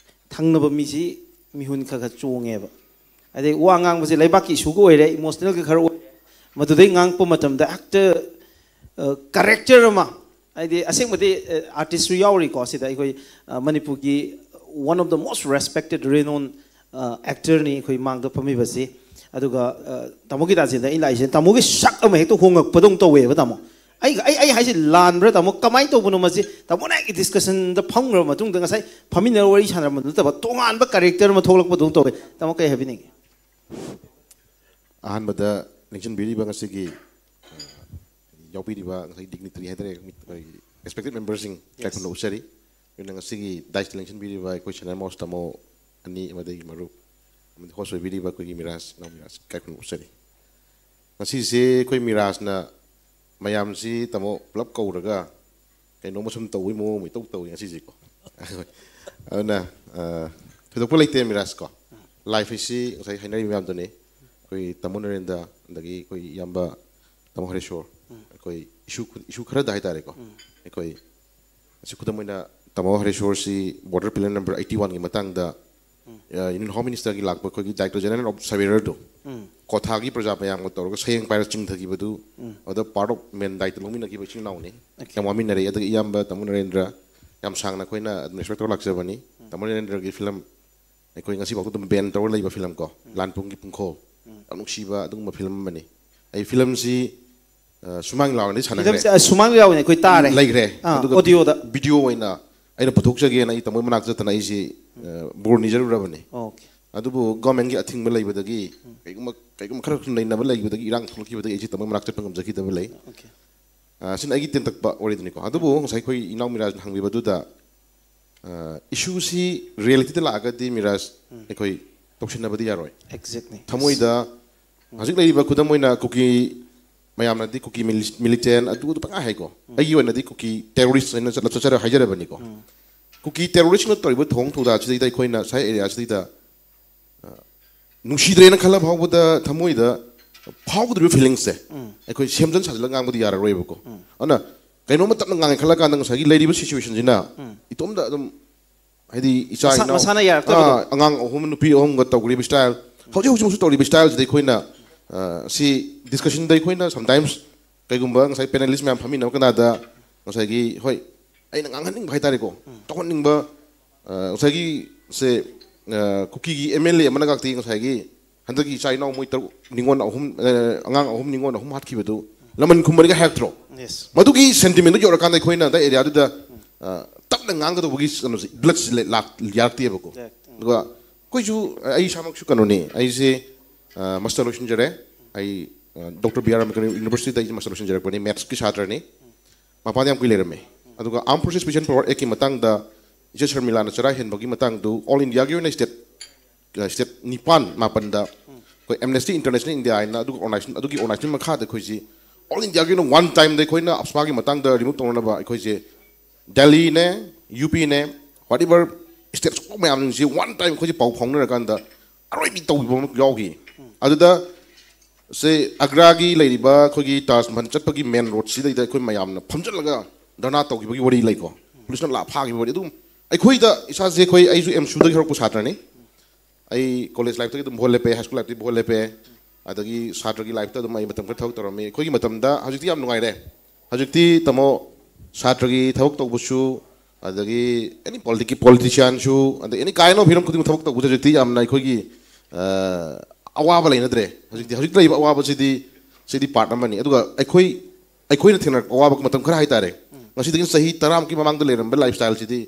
ꯊꯪꯅꯕ ꯃꯤꯁꯤ ꯃꯤꯍꯨꯟ ꯈꯔ ꯈꯔ ꯆꯣꯡꯉꯦꯕ꯫ ꯑꯗꯩ ꯋꯥ ꯉꯥꯡꯕꯁꯦ ꯂꯩꯕꯥꯛꯀꯤ issue ꯒ ꯑꯣꯏꯔꯦ, emotional ꯒ ꯈꯔ ꯑꯣꯏꯔꯦ꯫ ꯃꯗꯨꯗꯩ ꯉꯥꯡꯉꯛꯄ ꯃꯇꯝꯗ ꯍꯦꯛꯇ, ꯑ, character ꯑꯃ, ꯍꯥꯏꯗꯤ ꯑꯁꯦꯡꯕꯗꯤ, ꯑ, artist ꯁꯨ ꯌꯥꯎꯔꯤꯀꯣ ꯁꯤꯗ꯫ ꯑꯩꯈꯣꯏ, ꯑ, ꯃꯅꯤꯄꯨꯔꯒꯤ one of the most respected, renowned, ꯑ, actor ꯅꯤ ꯑꯩꯈꯣꯏ ꯃꯥꯡꯗ ꯐꯝꯃꯤꯕꯁꯤ꯫ ꯑꯗꯨꯒ, ꯑ, ꯇꯥꯃꯣ ꯒꯤꯇꯥꯆꯦꯟꯗ ꯑꯩꯅ ꯂꯥꯛꯏꯁꯦ, ꯇꯥꯃꯣꯒꯤ ꯁꯛ ꯑꯃ ꯍꯦꯛꯇ ꯍꯣꯡꯉꯛꯄꯗꯧꯅ ꯇꯧꯋꯦꯕ ꯇꯥꯃꯣ꯫ ꯑꯩ, ꯑꯩ, ꯑꯩ ꯍꯥꯏꯁꯦ ꯂꯥꯟꯕ꯭ꯔꯥ ꯇꯥꯃꯣ? ꯀꯃꯥꯏꯅ ꯇꯧꯕꯅꯣ ꯃꯁꯤ? ꯇꯥꯃꯣꯅ ꯑꯩꯒꯤ discussion ꯗ ꯐꯝꯈ꯭ꯔꯕ ꯃꯇꯨꯡꯗ ꯉꯁꯥꯏ ꯐꯝꯃꯤꯟꯅꯔ ꯋꯥꯔꯤ ꯁꯥꯟꯅꯔꯝꯕꯗꯨ ꯅꯠꯇꯕ ꯇꯣꯉꯥꯟꯕ character ꯑꯃ ꯊꯣꯛꯂꯛꯄꯗꯧꯅ ꯇꯧꯋꯦ꯫ ꯇꯥꯃꯣ ꯀꯩ ꯍꯥꯏꯕꯤꯅꯤꯡꯉꯤ? ꯑꯍꯥꯟꯕꯗ ꯂꯦꯡꯁꯤꯟꯕꯤꯔꯤꯕ ꯉꯁꯤꯒꯤ, ꯑ, ꯌꯥꯎꯕꯤꯔꯤꯕ ꯉꯁꯥꯏ dignitary ꯍꯥꯏꯇꯥꯔꯦ, ꯃꯤ-, ꯑꯩꯈꯣꯏꯒꯤ respected member ꯁꯤꯡ Yes. ꯏꯀꯥꯏ ꯈꯨꯝꯅꯕ ꯎꯠꯆꯔꯤ꯫ ꯑꯗꯨꯅ ꯉꯁꯤꯒꯤ dais ꯇ ꯂꯦꯡꯁꯤꯟꯕꯤꯔꯤꯕ ꯑꯩꯈꯣꯏ senior most ꯇꯥꯃꯣ ꯑꯅꯤ ꯑꯃꯗꯤ ꯃꯔꯨꯞ ꯑꯃꯗꯤ host ꯑꯣꯏꯕꯤꯔꯤꯕ ꯑꯩꯈꯣꯏꯒꯤ ꯃꯤꯔꯥꯖ, ꯏꯅꯥꯎ ꯃꯤꯔꯥꯖ ꯏꯀꯥꯏ ꯈꯨꯝꯅꯕ ꯎꯠꯆꯔꯤ꯫ ꯉꯁꯤꯁꯦ ꯑꯩꯈꯣꯏ ꯃꯤꯔꯥꯖꯅ ꯃꯌꯥꯝꯁꯤ ꯇꯥꯃꯣ ꯄꯨꯂꯞ ꯀꯧꯔꯒ ꯀꯩꯅꯣꯝꯃ ꯁꯨꯝ ꯇꯧꯕꯒꯤ ꯃꯑꯣꯡ ꯑꯃ ꯏꯇꯧ ꯇꯧꯏ ꯉꯁꯤꯁꯦꯀꯣ꯫ ꯑꯗꯨꯅ, ꯑ, ꯊꯣꯏꯗꯣꯛꯄ ꯂꯩꯇꯦ ꯃꯤꯔꯥꯖ ꯀꯣ꯫ Life ꯍꯥꯏꯁꯤ ꯉꯁꯥꯏ ꯍꯥꯏꯅꯔꯤꯕ ꯃꯌꯥꯝꯗꯨꯅꯤ꯫ ꯑꯩꯈꯣꯏ ꯇꯥꯃꯣ ꯅꯔꯦꯟꯗ꯭ꯔ, ꯑꯗꯒꯤ ꯑꯩꯈꯣꯏ ꯏꯌꯥꯝꯕ ꯇꯥꯃꯣ ꯍꯔꯦꯁꯣꯔ, ꯎꯝ꯫ ꯑꯩꯈꯣꯏ issue ꯈꯨ-, issue ꯈꯔꯗ ꯍꯥꯏꯇꯥꯔꯦꯀꯣ꯫ ꯎꯝ꯫ ꯑꯩꯈꯣꯏ ꯑꯁꯤ ꯈꯨꯗꯝ ꯑꯣꯏꯅ ꯇꯥꯃꯣ ꯍꯔꯦꯁꯣꯔꯁꯤ border pillar number eighty one ꯒꯤ ꯃꯇꯥꯡꯗ ꯌꯨꯅꯤꯌꯟ ꯍꯣꯝ ꯃꯤꯅꯤꯁꯇꯔꯒꯤ ꯂꯥꯛꯄ ꯑꯩꯈꯣꯏꯒꯤ ꯗꯥꯏꯔꯦꯛꯇꯔ ꯖꯦꯅꯔꯦꯜ ꯑꯣꯐ ꯁꯔꯚꯦꯌꯔꯗꯨ, ꯀ꯭ꯋꯥꯊꯥꯒꯤ ꯄ꯭ꯔꯖꯥ ꯃꯌꯥꯝꯒ ꯇꯧꯔꯒ ꯁꯌꯦꯡ ꯄꯥꯏꯔ ꯆꯤꯡꯊꯈꯤꯕꯗꯨ, ꯑꯗꯨꯗ ꯄꯥꯔꯠ ꯑꯣꯐ ꯃꯦꯟ ꯗꯥꯏꯇ ꯂꯧꯃꯤꯟꯅꯈꯤꯕ ꯏꯆꯤꯟ ꯏꯅꯥꯎꯅꯤ꯫ ꯌꯥꯝ ꯋꯥꯃꯤꯟꯅꯔꯦ꯫ ꯑꯗꯨꯒ ꯏꯌꯥꯝꯕ ꯇꯥꯃꯣ ꯅꯔꯦꯟꯗ꯭ꯔ, ꯌꯥꯝ ꯁꯥꯡꯅ ꯑꯩꯈꯣꯏꯅ ꯑꯗꯨꯝ ꯔꯦꯁꯄꯦꯛ ꯇꯧꯔ ꯂꯥꯛꯆꯕꯅꯤ꯫ ꯇꯥꯃꯣ ꯅꯔꯦꯟꯗ꯭ꯔꯒꯤ ꯐꯤꯂꯝ ꯑꯩꯈꯣꯏ ꯉꯁꯤꯐꯥꯎꯗ ꯑꯗꯨꯝ ꯕꯦꯟ ꯇꯧꯔ ꯂꯩꯕ ꯐꯤꯂꯝ ꯀꯣ, ꯂꯥꯟ ꯄꯨꯡꯒꯤ ꯄꯨꯡꯈꯣꯜ, ꯌꯥꯝ ꯅꯨꯡꯁꯤꯕ ꯑꯗꯨꯒꯨꯝꯕ ꯐꯤꯂꯝ ꯑꯃꯅꯤ꯫ ꯑꯩ ꯐꯤꯂꯝꯁꯤ, ꯑ, ꯁꯨꯃꯥꯡ ꯂꯥꯎꯅꯗꯤ ꯁꯥꯟꯅꯈ꯭ꯔꯦ꯫ ꯐꯤꯂꯝꯁꯦ, ꯑ, ꯁꯨꯃꯥꯡ ꯂꯥꯎꯅ ꯑꯩꯈꯣꯏ ꯇꯥꯔꯦ꯫ ꯂꯩꯈ꯭ꯔꯦ꯫ ꯑꯥ, ꯑꯗꯨꯒ ꯑꯣꯗꯤꯑꯣꯗ꯫ ꯚꯤꯗꯤꯑꯣ ꯑꯣꯏꯅ ꯑꯩꯅ ꯄꯨꯊꯣꯛꯆꯒꯦꯅ ꯑꯩ ꯇꯥꯃꯣ ꯃꯅꯥꯛ ꯆꯠꯇꯅ ꯑꯩꯁꯤ, ꯑ, ꯕꯣꯔ ꯅꯤꯖꯔꯨꯔꯕꯅꯤ꯫ ꯑꯣꯀꯦ꯫ ꯑꯗꯨꯕꯨ ꯒꯣꯔꯃꯦꯟꯒꯤ ꯑꯊꯤꯡꯕ ꯂꯩꯕꯗꯒꯤ, ꯀꯩꯒꯨꯝꯕ, ꯀꯩꯒꯨꯝꯕ ꯈꯔ ꯅꯩꯅꯕ ꯂꯩꯕꯗꯒꯤ, ꯏꯔꯥꯡ ꯊꯣꯛꯂꯛꯈꯤꯕꯗꯒꯤ ꯑꯩꯁꯤ ꯇꯥꯃꯣ ꯃꯅꯥꯛ ꯆꯠꯄ ꯉꯝꯖꯈꯤꯗꯕ ꯂꯩ꯫ ꯑꯣꯀꯦ꯫ ꯑ, ꯁꯤꯅ ꯑꯩꯒꯤ ꯇꯦꯟꯇꯛꯄ ꯋꯥꯔꯤꯗꯨꯅꯤꯀꯣ꯫ ꯑꯗꯨꯕꯨ ꯉꯁꯥꯏ ꯑꯩꯈꯣꯏ ꯏꯅꯥꯎ ꯃꯤꯔꯥꯖꯅ ꯍꯪꯕꯤꯕꯗꯨꯗ, ꯑ, ꯏꯁꯨꯁꯤ ꯔꯤꯌꯦꯂꯤꯇꯤꯗ ꯂꯥꯛꯑꯒꯗꯤ ꯃꯤꯔꯥꯖ, ꯑꯩꯈꯣꯏ ꯇꯧꯁꯤꯟꯅꯕꯗꯤ ꯌꯥꯔꯣꯏ꯫ Exactly. ꯊꯃꯣꯏꯗ ꯍꯧꯖꯤꯛ ꯂꯩꯔꯤꯕ ꯈꯨꯗꯝ ꯑꯣꯏꯅ ꯀꯨꯀꯤ ꯃꯌꯥꯝꯅꯗꯤ ꯀꯨꯀꯤ ꯃꯤꯂꯤ-, ꯃꯤꯂꯤꯇꯦꯟ ꯑꯗꯨ ꯑꯗꯨ ꯄꯪꯍꯥꯏ ꯍꯥꯏꯀꯣ꯫ ꯑꯩꯒꯤ ꯑꯣꯏꯅꯗꯤ ꯀꯨꯀꯤ ꯇꯦꯔꯣꯔꯤꯁ ꯍꯥꯏꯅ ꯆꯠꯂ ꯆꯠꯆꯔ ꯍꯥꯏꯖꯔꯕꯅꯤꯀꯣ꯫ ꯀꯨꯀꯤ ꯇꯦꯔꯣꯔꯤꯁꯅ ꯇꯧꯔꯤꯕ ꯊꯧꯑꯣꯡ ꯊꯧꯗꯥꯁꯤꯗꯩꯗ ꯑꯩꯈꯣꯏꯅ ꯁ꯭ꯋꯥꯏ ꯑꯦꯔꯤꯌꯥꯁꯤꯗꯩꯗ, ꯑ, ꯅꯨꯡꯁꯤꯗ꯭ꯔꯦꯅ ꯈꯜꯂ ꯐꯥꯎꯕꯗ ꯊꯃꯣꯏꯗ ꯐꯥꯎꯒꯗꯧꯔꯤꯕ ꯐꯤꯂꯤꯡꯁꯁꯦ ꯑꯩꯈꯣꯏ ꯁꯦꯝꯖꯤꯟ ꯁꯥꯖꯤꯜꯂꯒ ꯉꯥꯡꯕꯗꯤ ꯌꯥꯔꯔꯣꯏꯕꯀꯣ꯫ ꯑꯗꯨꯅ ꯀꯩꯅꯣꯝꯃ ꯇꯞꯅ ꯉꯥꯡꯉꯦ ꯈꯜꯂ ꯀꯥꯟꯗ ꯉꯁꯥꯏꯒꯤ ꯂꯩꯔꯤꯕ ꯁꯤꯆꯨꯋꯦꯁꯟꯁꯤꯅ ꯏꯇꯣꯝꯗ ꯑꯗꯨꯝ, ꯍꯥꯏꯗꯤ ꯏꯆꯥ ꯃꯁꯥ-, ꯏꯅꯥꯎ, ꯃꯁꯥꯅ ꯌꯥꯔꯛꯇꯕꯗꯣ꯫ ꯑꯥ, ꯑꯉꯥꯡ ꯑꯍꯨꯝ ꯅꯨꯄꯤ ꯑꯍꯨꯝꯒ ꯇꯧꯔꯤꯕ ꯁ꯭ꯇꯥꯏꯜ, ꯍꯧꯖꯤꯛ ꯍꯧꯖꯤꯛꯃꯛꯁꯨ ꯇꯧꯔꯤꯕ ꯁ꯭ꯇꯥꯏꯜꯁꯤꯗ ꯑꯩꯈꯣꯏꯅ, ꯑ, ꯁꯤ ꯗꯤꯁꯀꯁꯟꯗ ꯑꯩꯈꯣꯏꯅ ꯁꯝꯇꯥꯏꯝꯁ ꯀꯩꯒꯨꯝꯕ ꯉꯁꯥꯏ ꯄꯦꯅꯦꯂꯤꯁ ꯃꯌꯥꯝ ꯐꯝꯃꯤꯟꯅꯕ ꯀꯥꯟꯗ ꯉꯁꯥꯏꯒꯤ, ꯍꯣꯏ, ꯑꯩꯅ ꯉꯥꯡꯍꯟꯅꯤꯡꯕ ꯍꯥꯏꯇꯥꯔꯦꯀꯣ, ꯇꯧꯍꯟꯅꯤꯡꯕ, ꯑ, ꯉꯁꯥꯏꯒꯤ ꯁꯦ, ꯑ, ꯀꯨꯀꯤꯒꯤ ꯑꯦꯝ ꯑꯦꯜ ꯑꯦ ꯑꯃꯅ ꯉꯥꯛꯇꯤ ꯉꯁꯥꯏꯒꯤ ꯍꯟꯗꯛꯀꯤ ꯏꯆꯥ ꯏꯅꯥꯎ ꯃꯣꯏ ꯇꯔꯨꯛ ꯅꯤꯉꯣꯜ ꯑꯍꯨꯝ, ꯑ, ꯑꯉꯥꯡ ꯑꯍꯨꯝ ꯅꯤꯉꯣꯜ ꯑꯍꯨꯝ ꯍꯥꯠꯈꯤꯕꯗꯨ ꯂꯃꯟ ꯈꯨꯝꯕꯅꯤꯒ ꯍꯥꯏꯔꯛꯇ꯭ꯔꯣ? Yes. ꯃꯗꯨꯒꯤ ꯁꯦꯟꯇꯤꯃꯦꯟꯗꯨ ꯌꯧꯔꯀꯥꯟꯗ ꯑꯩꯈꯣꯏꯅ ꯑꯗ ꯑꯦꯔꯤꯌꯥꯗꯨꯗ, ꯑ, ꯇꯞꯅ ꯉꯥꯡꯒꯗꯧꯕꯒꯤ ꯀꯩꯅꯣꯁꯦ, ꯕ꯭ꯂꯠꯁꯦ ꯂꯥꯛ-, ꯌꯥꯔꯛꯇꯦꯕꯀꯣ꯫ ꯌꯥꯔꯛꯇꯦ꯫ ꯎꯝ꯫ ꯑꯗꯨꯒ ꯑꯩꯈꯣꯏꯁꯨ, ꯑꯩ ꯏꯁꯥꯃꯛꯁꯨ ꯀꯩꯅꯣꯅꯤ, ꯑꯩꯁꯦ, ꯑ, ꯃꯥꯁꯇꯔ ꯂꯣꯏꯁꯤꯟꯖꯔꯦ꯫ ꯑꯩ, ꯑ, ꯗꯣꯛꯇꯔ ꯕꯤ ꯑꯥꯔ ꯑꯝꯕꯦꯗꯀꯔ ꯌꯨꯅꯤꯚꯔꯁꯤꯇꯤꯗ ꯑꯩꯁꯦ ꯃꯥꯁꯇꯔ ꯂꯣꯏꯁꯤꯟꯖꯔꯛꯄꯅꯤ, ꯃꯦꯠꯁꯀꯤ ꯁꯥꯇ꯭ꯔꯅꯤ꯫ ꯃꯄꯥꯟꯗ ꯌꯥꯝ ꯀꯨꯏ ꯂꯩꯔꯝꯃꯦ꯫ ꯑꯗꯨꯒ Armed Forces Special Power Actꯀꯤ ꯃꯇꯥꯡꯗ ꯏꯆꯦ ꯁꯔꯃꯤꯂꯥꯅ ꯆꯔꯥ ꯍꯦꯟꯕꯒꯤ ꯃꯇꯥꯡꯗꯨ ꯑꯣꯜ ꯏꯟꯗꯤꯌꯥꯒꯤ ꯑꯣꯏꯅ ꯁ꯭ꯇꯦꯠ, ꯑ, ꯁ꯭ꯇꯦꯠ ꯅꯤꯄꯥꯟ, ꯃꯥꯄꯟꯗ ꯑꯩꯈꯣꯏ Amnesty International India ꯍꯥꯏꯅ ꯑꯗꯨꯒ organization, ꯑꯗꯨꯒꯤ organization ꯃꯈꯥꯗ ꯑꯩꯈꯣꯏꯁꯤ ꯑꯣꯜ ꯏꯟꯗꯤꯌꯥꯒꯤ ꯑꯣꯏꯅ ꯋꯥꯟ ꯇꯥꯏꯝꯗ ꯑꯩꯈꯣꯏꯅ ꯑꯞꯁꯃꯥꯒꯤ ꯃꯇꯥꯡꯗ ꯔꯤꯃꯨꯚ ꯇꯧꯅꯅꯕ ꯑꯩꯈꯣꯏꯁꯦ ꯗꯦꯜꯂꯤꯅꯦ, ꯌꯨ ꯄꯤꯅꯦ, whatever state ꯃꯌꯥꯝꯁꯤꯡꯁꯤ ꯋꯥꯟ ꯇꯥꯏꯝ ꯑꯩꯈꯣꯏꯁꯦ ꯄꯥꯎ ꯐꯥꯎꯅꯔꯀꯥꯟꯗ ꯑꯔꯣꯏꯕꯤ ꯇꯧꯈꯤꯕ ꯑꯃ ꯌꯥꯎꯈꯤ꯫ ꯑꯗꯨꯗ ꯁꯦ ꯑꯒ꯭ꯔꯥꯒꯤ ꯂꯩꯔꯤꯕ ꯑꯩꯈꯣꯏꯒꯤ ꯇꯥꯖ ꯃꯍꯜ ꯆꯠꯄꯒꯤ ꯃꯦꯟ ꯔꯣꯗꯁꯤꯗꯩꯗ ꯑꯩꯈꯣꯏ ꯃꯌꯥꯝꯅ ꯐꯝꯖꯤꯜꯂꯒ ꯙꯔꯅꯥ ꯇꯧꯈꯤꯕꯒꯤ ꯋꯥꯔꯤ ꯂꯩꯀꯣ꯫ ꯄꯨꯂꯤꯁꯅ ꯂꯥꯛ ꯐꯥꯈꯤꯕ ꯋꯥꯔꯤ꯫ ꯑꯗꯨꯝ ꯑꯩꯈꯣꯏꯗ ꯏꯁꯥꯁꯦ ꯑꯩꯈꯣꯏ, ꯑꯩꯁꯨ ꯑꯦꯝꯁꯨꯗꯒꯤ ꯍꯧꯔꯛꯄ ꯁꯥꯇ꯭ꯔꯅꯤ꯫ ꯑꯩ ꯀꯣꯂꯦꯖ ꯂꯥꯏꯐꯇꯒꯤ ꯑꯗꯨꯝ ꯍꯣꯜ ꯂꯦꯞꯄꯦ, ꯍꯥꯏ ꯁ꯭ꯀꯨꯜ ꯂꯥꯏꯐꯇꯒꯤ ꯍꯣꯜ ꯂꯦꯞꯄꯦ, ꯑꯗꯒꯤ ꯁꯥꯇ꯭ꯔꯒꯤ ꯂꯥꯏꯐꯇ ꯑꯗꯨꯝ ꯑꯩ ꯃꯇꯝ ꯈꯔ ꯊꯕꯛ ꯇꯧꯔꯝꯃꯤ꯫ ꯑꯩꯈꯣꯏꯒꯤ ꯃꯇꯝꯗ, ꯍꯧꯖꯤꯛꯇꯤ ꯌꯥꯝ ꯅꯨꯡꯉꯥꯏꯔꯦ꯫ ꯍꯧꯖꯤꯛꯇꯤ ꯇꯥꯃꯣ, ꯁꯥꯇ꯭ꯔꯒꯤ ꯊꯕꯛ ꯇꯧꯕꯁꯨ, ꯑꯗꯒꯤ ꯑꯦꯅꯤ ꯄꯣꯂꯤꯇꯤꯛꯀꯤ ꯄꯣꯂꯤꯇꯤꯁꯤꯌꯥꯟꯁꯨ, ꯑꯗꯩ ꯑꯦꯅꯤ ꯀꯥꯏꯟ ꯑꯣꯐ ꯍꯤꯔꯝ ꯈꯨꯗꯤꯡꯃꯛ ꯊꯕꯛ ꯇꯧꯕꯁꯦ ꯍꯧꯖꯤꯛꯇꯤ ꯌꯥꯝꯅ ꯑꯩꯈꯣꯏꯒꯤ, ꯑ, ꯑꯋꯥꯕ ꯂꯩꯅꯗ꯭ꯔꯦ꯫ ꯍꯧꯖꯤꯛꯇꯤ, ꯍꯧꯖꯤꯛ ꯂꯩꯔꯤꯕ ꯑꯋꯥꯕꯁꯤꯗꯤ, ꯁꯤꯗꯤ ꯄꯥꯔꯠ ꯑꯃꯅꯤ꯫ ꯑꯗꯨꯒ ꯑꯩꯈꯣꯏ, ꯑꯩꯈꯣꯏꯅ ꯊꯦꯡꯅꯔꯛꯄ ꯑꯋꯥꯕ ꯃꯇꯝ ꯈꯔ ꯍꯥꯏꯇꯥꯔꯦ, ꯉꯁꯤꯗꯒꯤ ꯆꯍꯤ ꯇꯔꯥꯃꯨꯛꯀꯤ ꯃꯃꯥꯡꯗ ꯂꯩꯔꯝꯕ ꯂꯥꯏꯐ ꯁ꯭ꯇꯥꯏꯜꯁꯤꯗꯤ,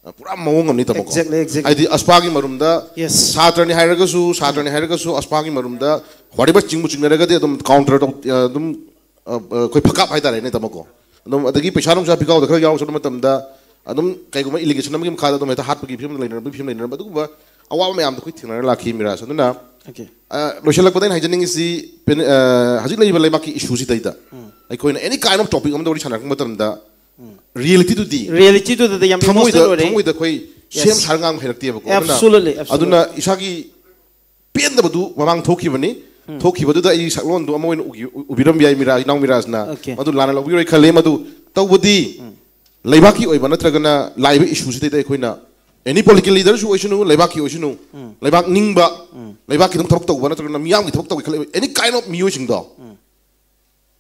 ꯑ, ꯄꯨꯔꯥ ꯃꯑꯣꯡ ꯑꯃꯅꯤ, ꯇꯥꯃꯣꯀꯣ꯫ Exactly, exactly. ꯍꯥꯏꯗꯤ ꯑꯁꯄꯥꯒꯤ ꯃꯔꯨꯝꯗ, yes, ꯁꯥꯇ꯭ꯔꯅꯤ ꯍꯥꯏꯔꯒꯁꯨ, ꯁꯥꯇ꯭ꯔꯅꯤ ꯍꯥꯏꯔꯒꯁꯨ, ꯑꯁꯄꯥꯒꯤ ꯃꯔꯨꯝꯗ whatever ꯆꯤꯡꯕꯨ ꯆꯤꯡꯅꯔꯒꯗꯤ ꯑꯗꯨꯝ ꯀꯥꯎꯟꯇꯔ ꯇꯧ-, ꯑ, ꯑꯗꯨꯝ, ꯑ, ꯑ, ꯑꯩꯈꯣꯏ ꯐꯀꯥꯞ ꯍꯥꯏꯇꯥꯔꯦꯅꯦ, ꯇꯥꯃꯣꯀꯣ꯫ ꯑꯗꯨꯝ ꯑꯗꯒꯤ ꯄꯩꯁꯥ ꯅꯨꯡꯁꯥ ꯐꯤꯒꯥꯎꯗ ꯈꯔ ꯌꯥꯎꯔꯛꯄ ꯃꯇꯝꯗ, ꯑꯗꯨꯝ ꯀꯩꯒꯨꯝꯕ ꯏꯂꯤꯒꯦꯁꯟ ꯑꯃꯒꯤ ꯃꯈꯥꯗ ꯑꯗꯨꯝ ꯍꯦꯛꯇ ꯍꯥꯠꯄꯒꯤ ꯐꯤꯕꯝꯗ ꯂꯩꯅꯔꯝꯕꯒꯤ ꯐꯤꯕꯝ ꯂꯩꯅꯔꯝꯕ, ꯑꯗꯨꯒꯨꯝꯕ ꯑꯋꯥꯕ ꯃꯌꯥꯝꯗꯣ ꯑꯩꯈꯣꯏ ꯊꯦꯡꯅꯔ ꯂꯥꯛꯈꯤ, ꯃꯤꯔꯥꯖ꯫ ꯑꯗꯨꯅ, OK, ꯑ, ꯂꯣꯏꯁꯤꯜꯂꯛꯄꯗ ꯑꯩꯅ ꯍꯥꯏꯖꯅꯤꯡꯉꯤꯁꯤ, ꯄꯦꯟ-, ꯑ, ꯍꯧꯖꯤꯛ ꯂꯩꯔꯤꯕ ꯂꯩꯕꯥꯛꯀꯤ ꯏꯁꯨꯁꯤꯗꯩꯗ ꯑꯩꯈꯣꯏꯅ ꯑꯦꯅꯤ ꯀꯥꯏꯟ ꯑꯣꯐ ꯇꯣꯄꯤꯛ ꯑꯃꯗ ꯋꯥꯔꯤ ꯁꯥꯟꯅꯔꯛꯄ ꯃꯇꯝꯗ, ꯔꯤꯌꯦꯂꯤꯇꯤꯗꯨꯗꯤ, ꯔꯤꯌꯦꯂꯤꯇꯤꯗꯨꯗꯗꯤ ꯌꯥꯝ ꯊꯃꯣꯏꯗ, emotional ꯑꯣꯏꯔꯦ꯫ ꯊꯃꯣꯏꯗ ꯑꯩꯈꯣꯏ ꯁꯦꯝ, yes, ꯁꯥꯔ ꯉꯥꯡꯕ ꯍꯩꯔꯛꯇꯦꯕꯀꯣ꯫ ꯑꯗꯨꯅ, absolutely, absolutely, ꯑꯗꯨꯅ ꯏꯁꯥꯒꯤ ꯄꯦꯟꯗꯕꯗꯨ ꯃꯃꯥꯡ ꯊꯣꯛꯈꯤꯕꯅꯤ꯫ ꯊꯣꯛꯈꯤꯕꯗꯨꯗ ꯑꯩ ꯁꯛꯂꯣꯟꯗꯨ ꯑꯃ ꯑꯣꯏꯅ ꯎꯒꯤ-, ꯎ-, ꯎꯕꯤꯔꯝꯕ ꯌꯥꯏ, ꯃꯤꯔꯥ-, ꯏꯅꯥꯎ ꯃꯤꯔꯥꯖꯅ꯫ OK. ꯃꯗꯨ ꯂꯥꯟꯅ ꯂꯧꯕꯤꯔꯣꯏ ꯈꯜꯂꯤ꯫ ꯃꯗꯨ ꯇꯧꯕꯗꯤ ꯂꯩꯕꯥꯛꯀꯤ ꯑꯣꯏꯕ ꯅꯠꯇ꯭ꯔꯒꯅ ꯂꯥꯛꯏꯕ ꯏꯁꯨꯁꯤꯗꯩꯗ ꯑꯩꯈꯣꯏꯅ ꯑꯦꯅꯤ ꯄꯣꯂꯤꯇꯤꯀꯦꯜ ꯂꯤꯗꯔꯁꯨ ꯑꯣꯏꯁꯅꯨ, ꯂꯩꯕꯥꯛꯀꯤ ꯑꯣꯏꯁꯅꯨ, ꯂꯩꯕꯥꯛ ꯅꯤꯡꯕ, ꯂꯩꯕꯥꯛꯀꯤꯗꯃꯛ ꯊꯕꯛ ꯇꯧꯕ ꯅꯠꯇ꯭ꯔꯒꯅ ꯃꯤꯌꯥꯝꯒꯤ ꯊꯕꯛ ꯇꯧꯒꯦ ꯈꯜꯂꯤꯕ ꯑꯦꯅꯤ ꯀꯥꯏꯟ ꯑꯣꯐ ꯃꯤꯑꯣꯏꯁꯤꯡꯗꯣ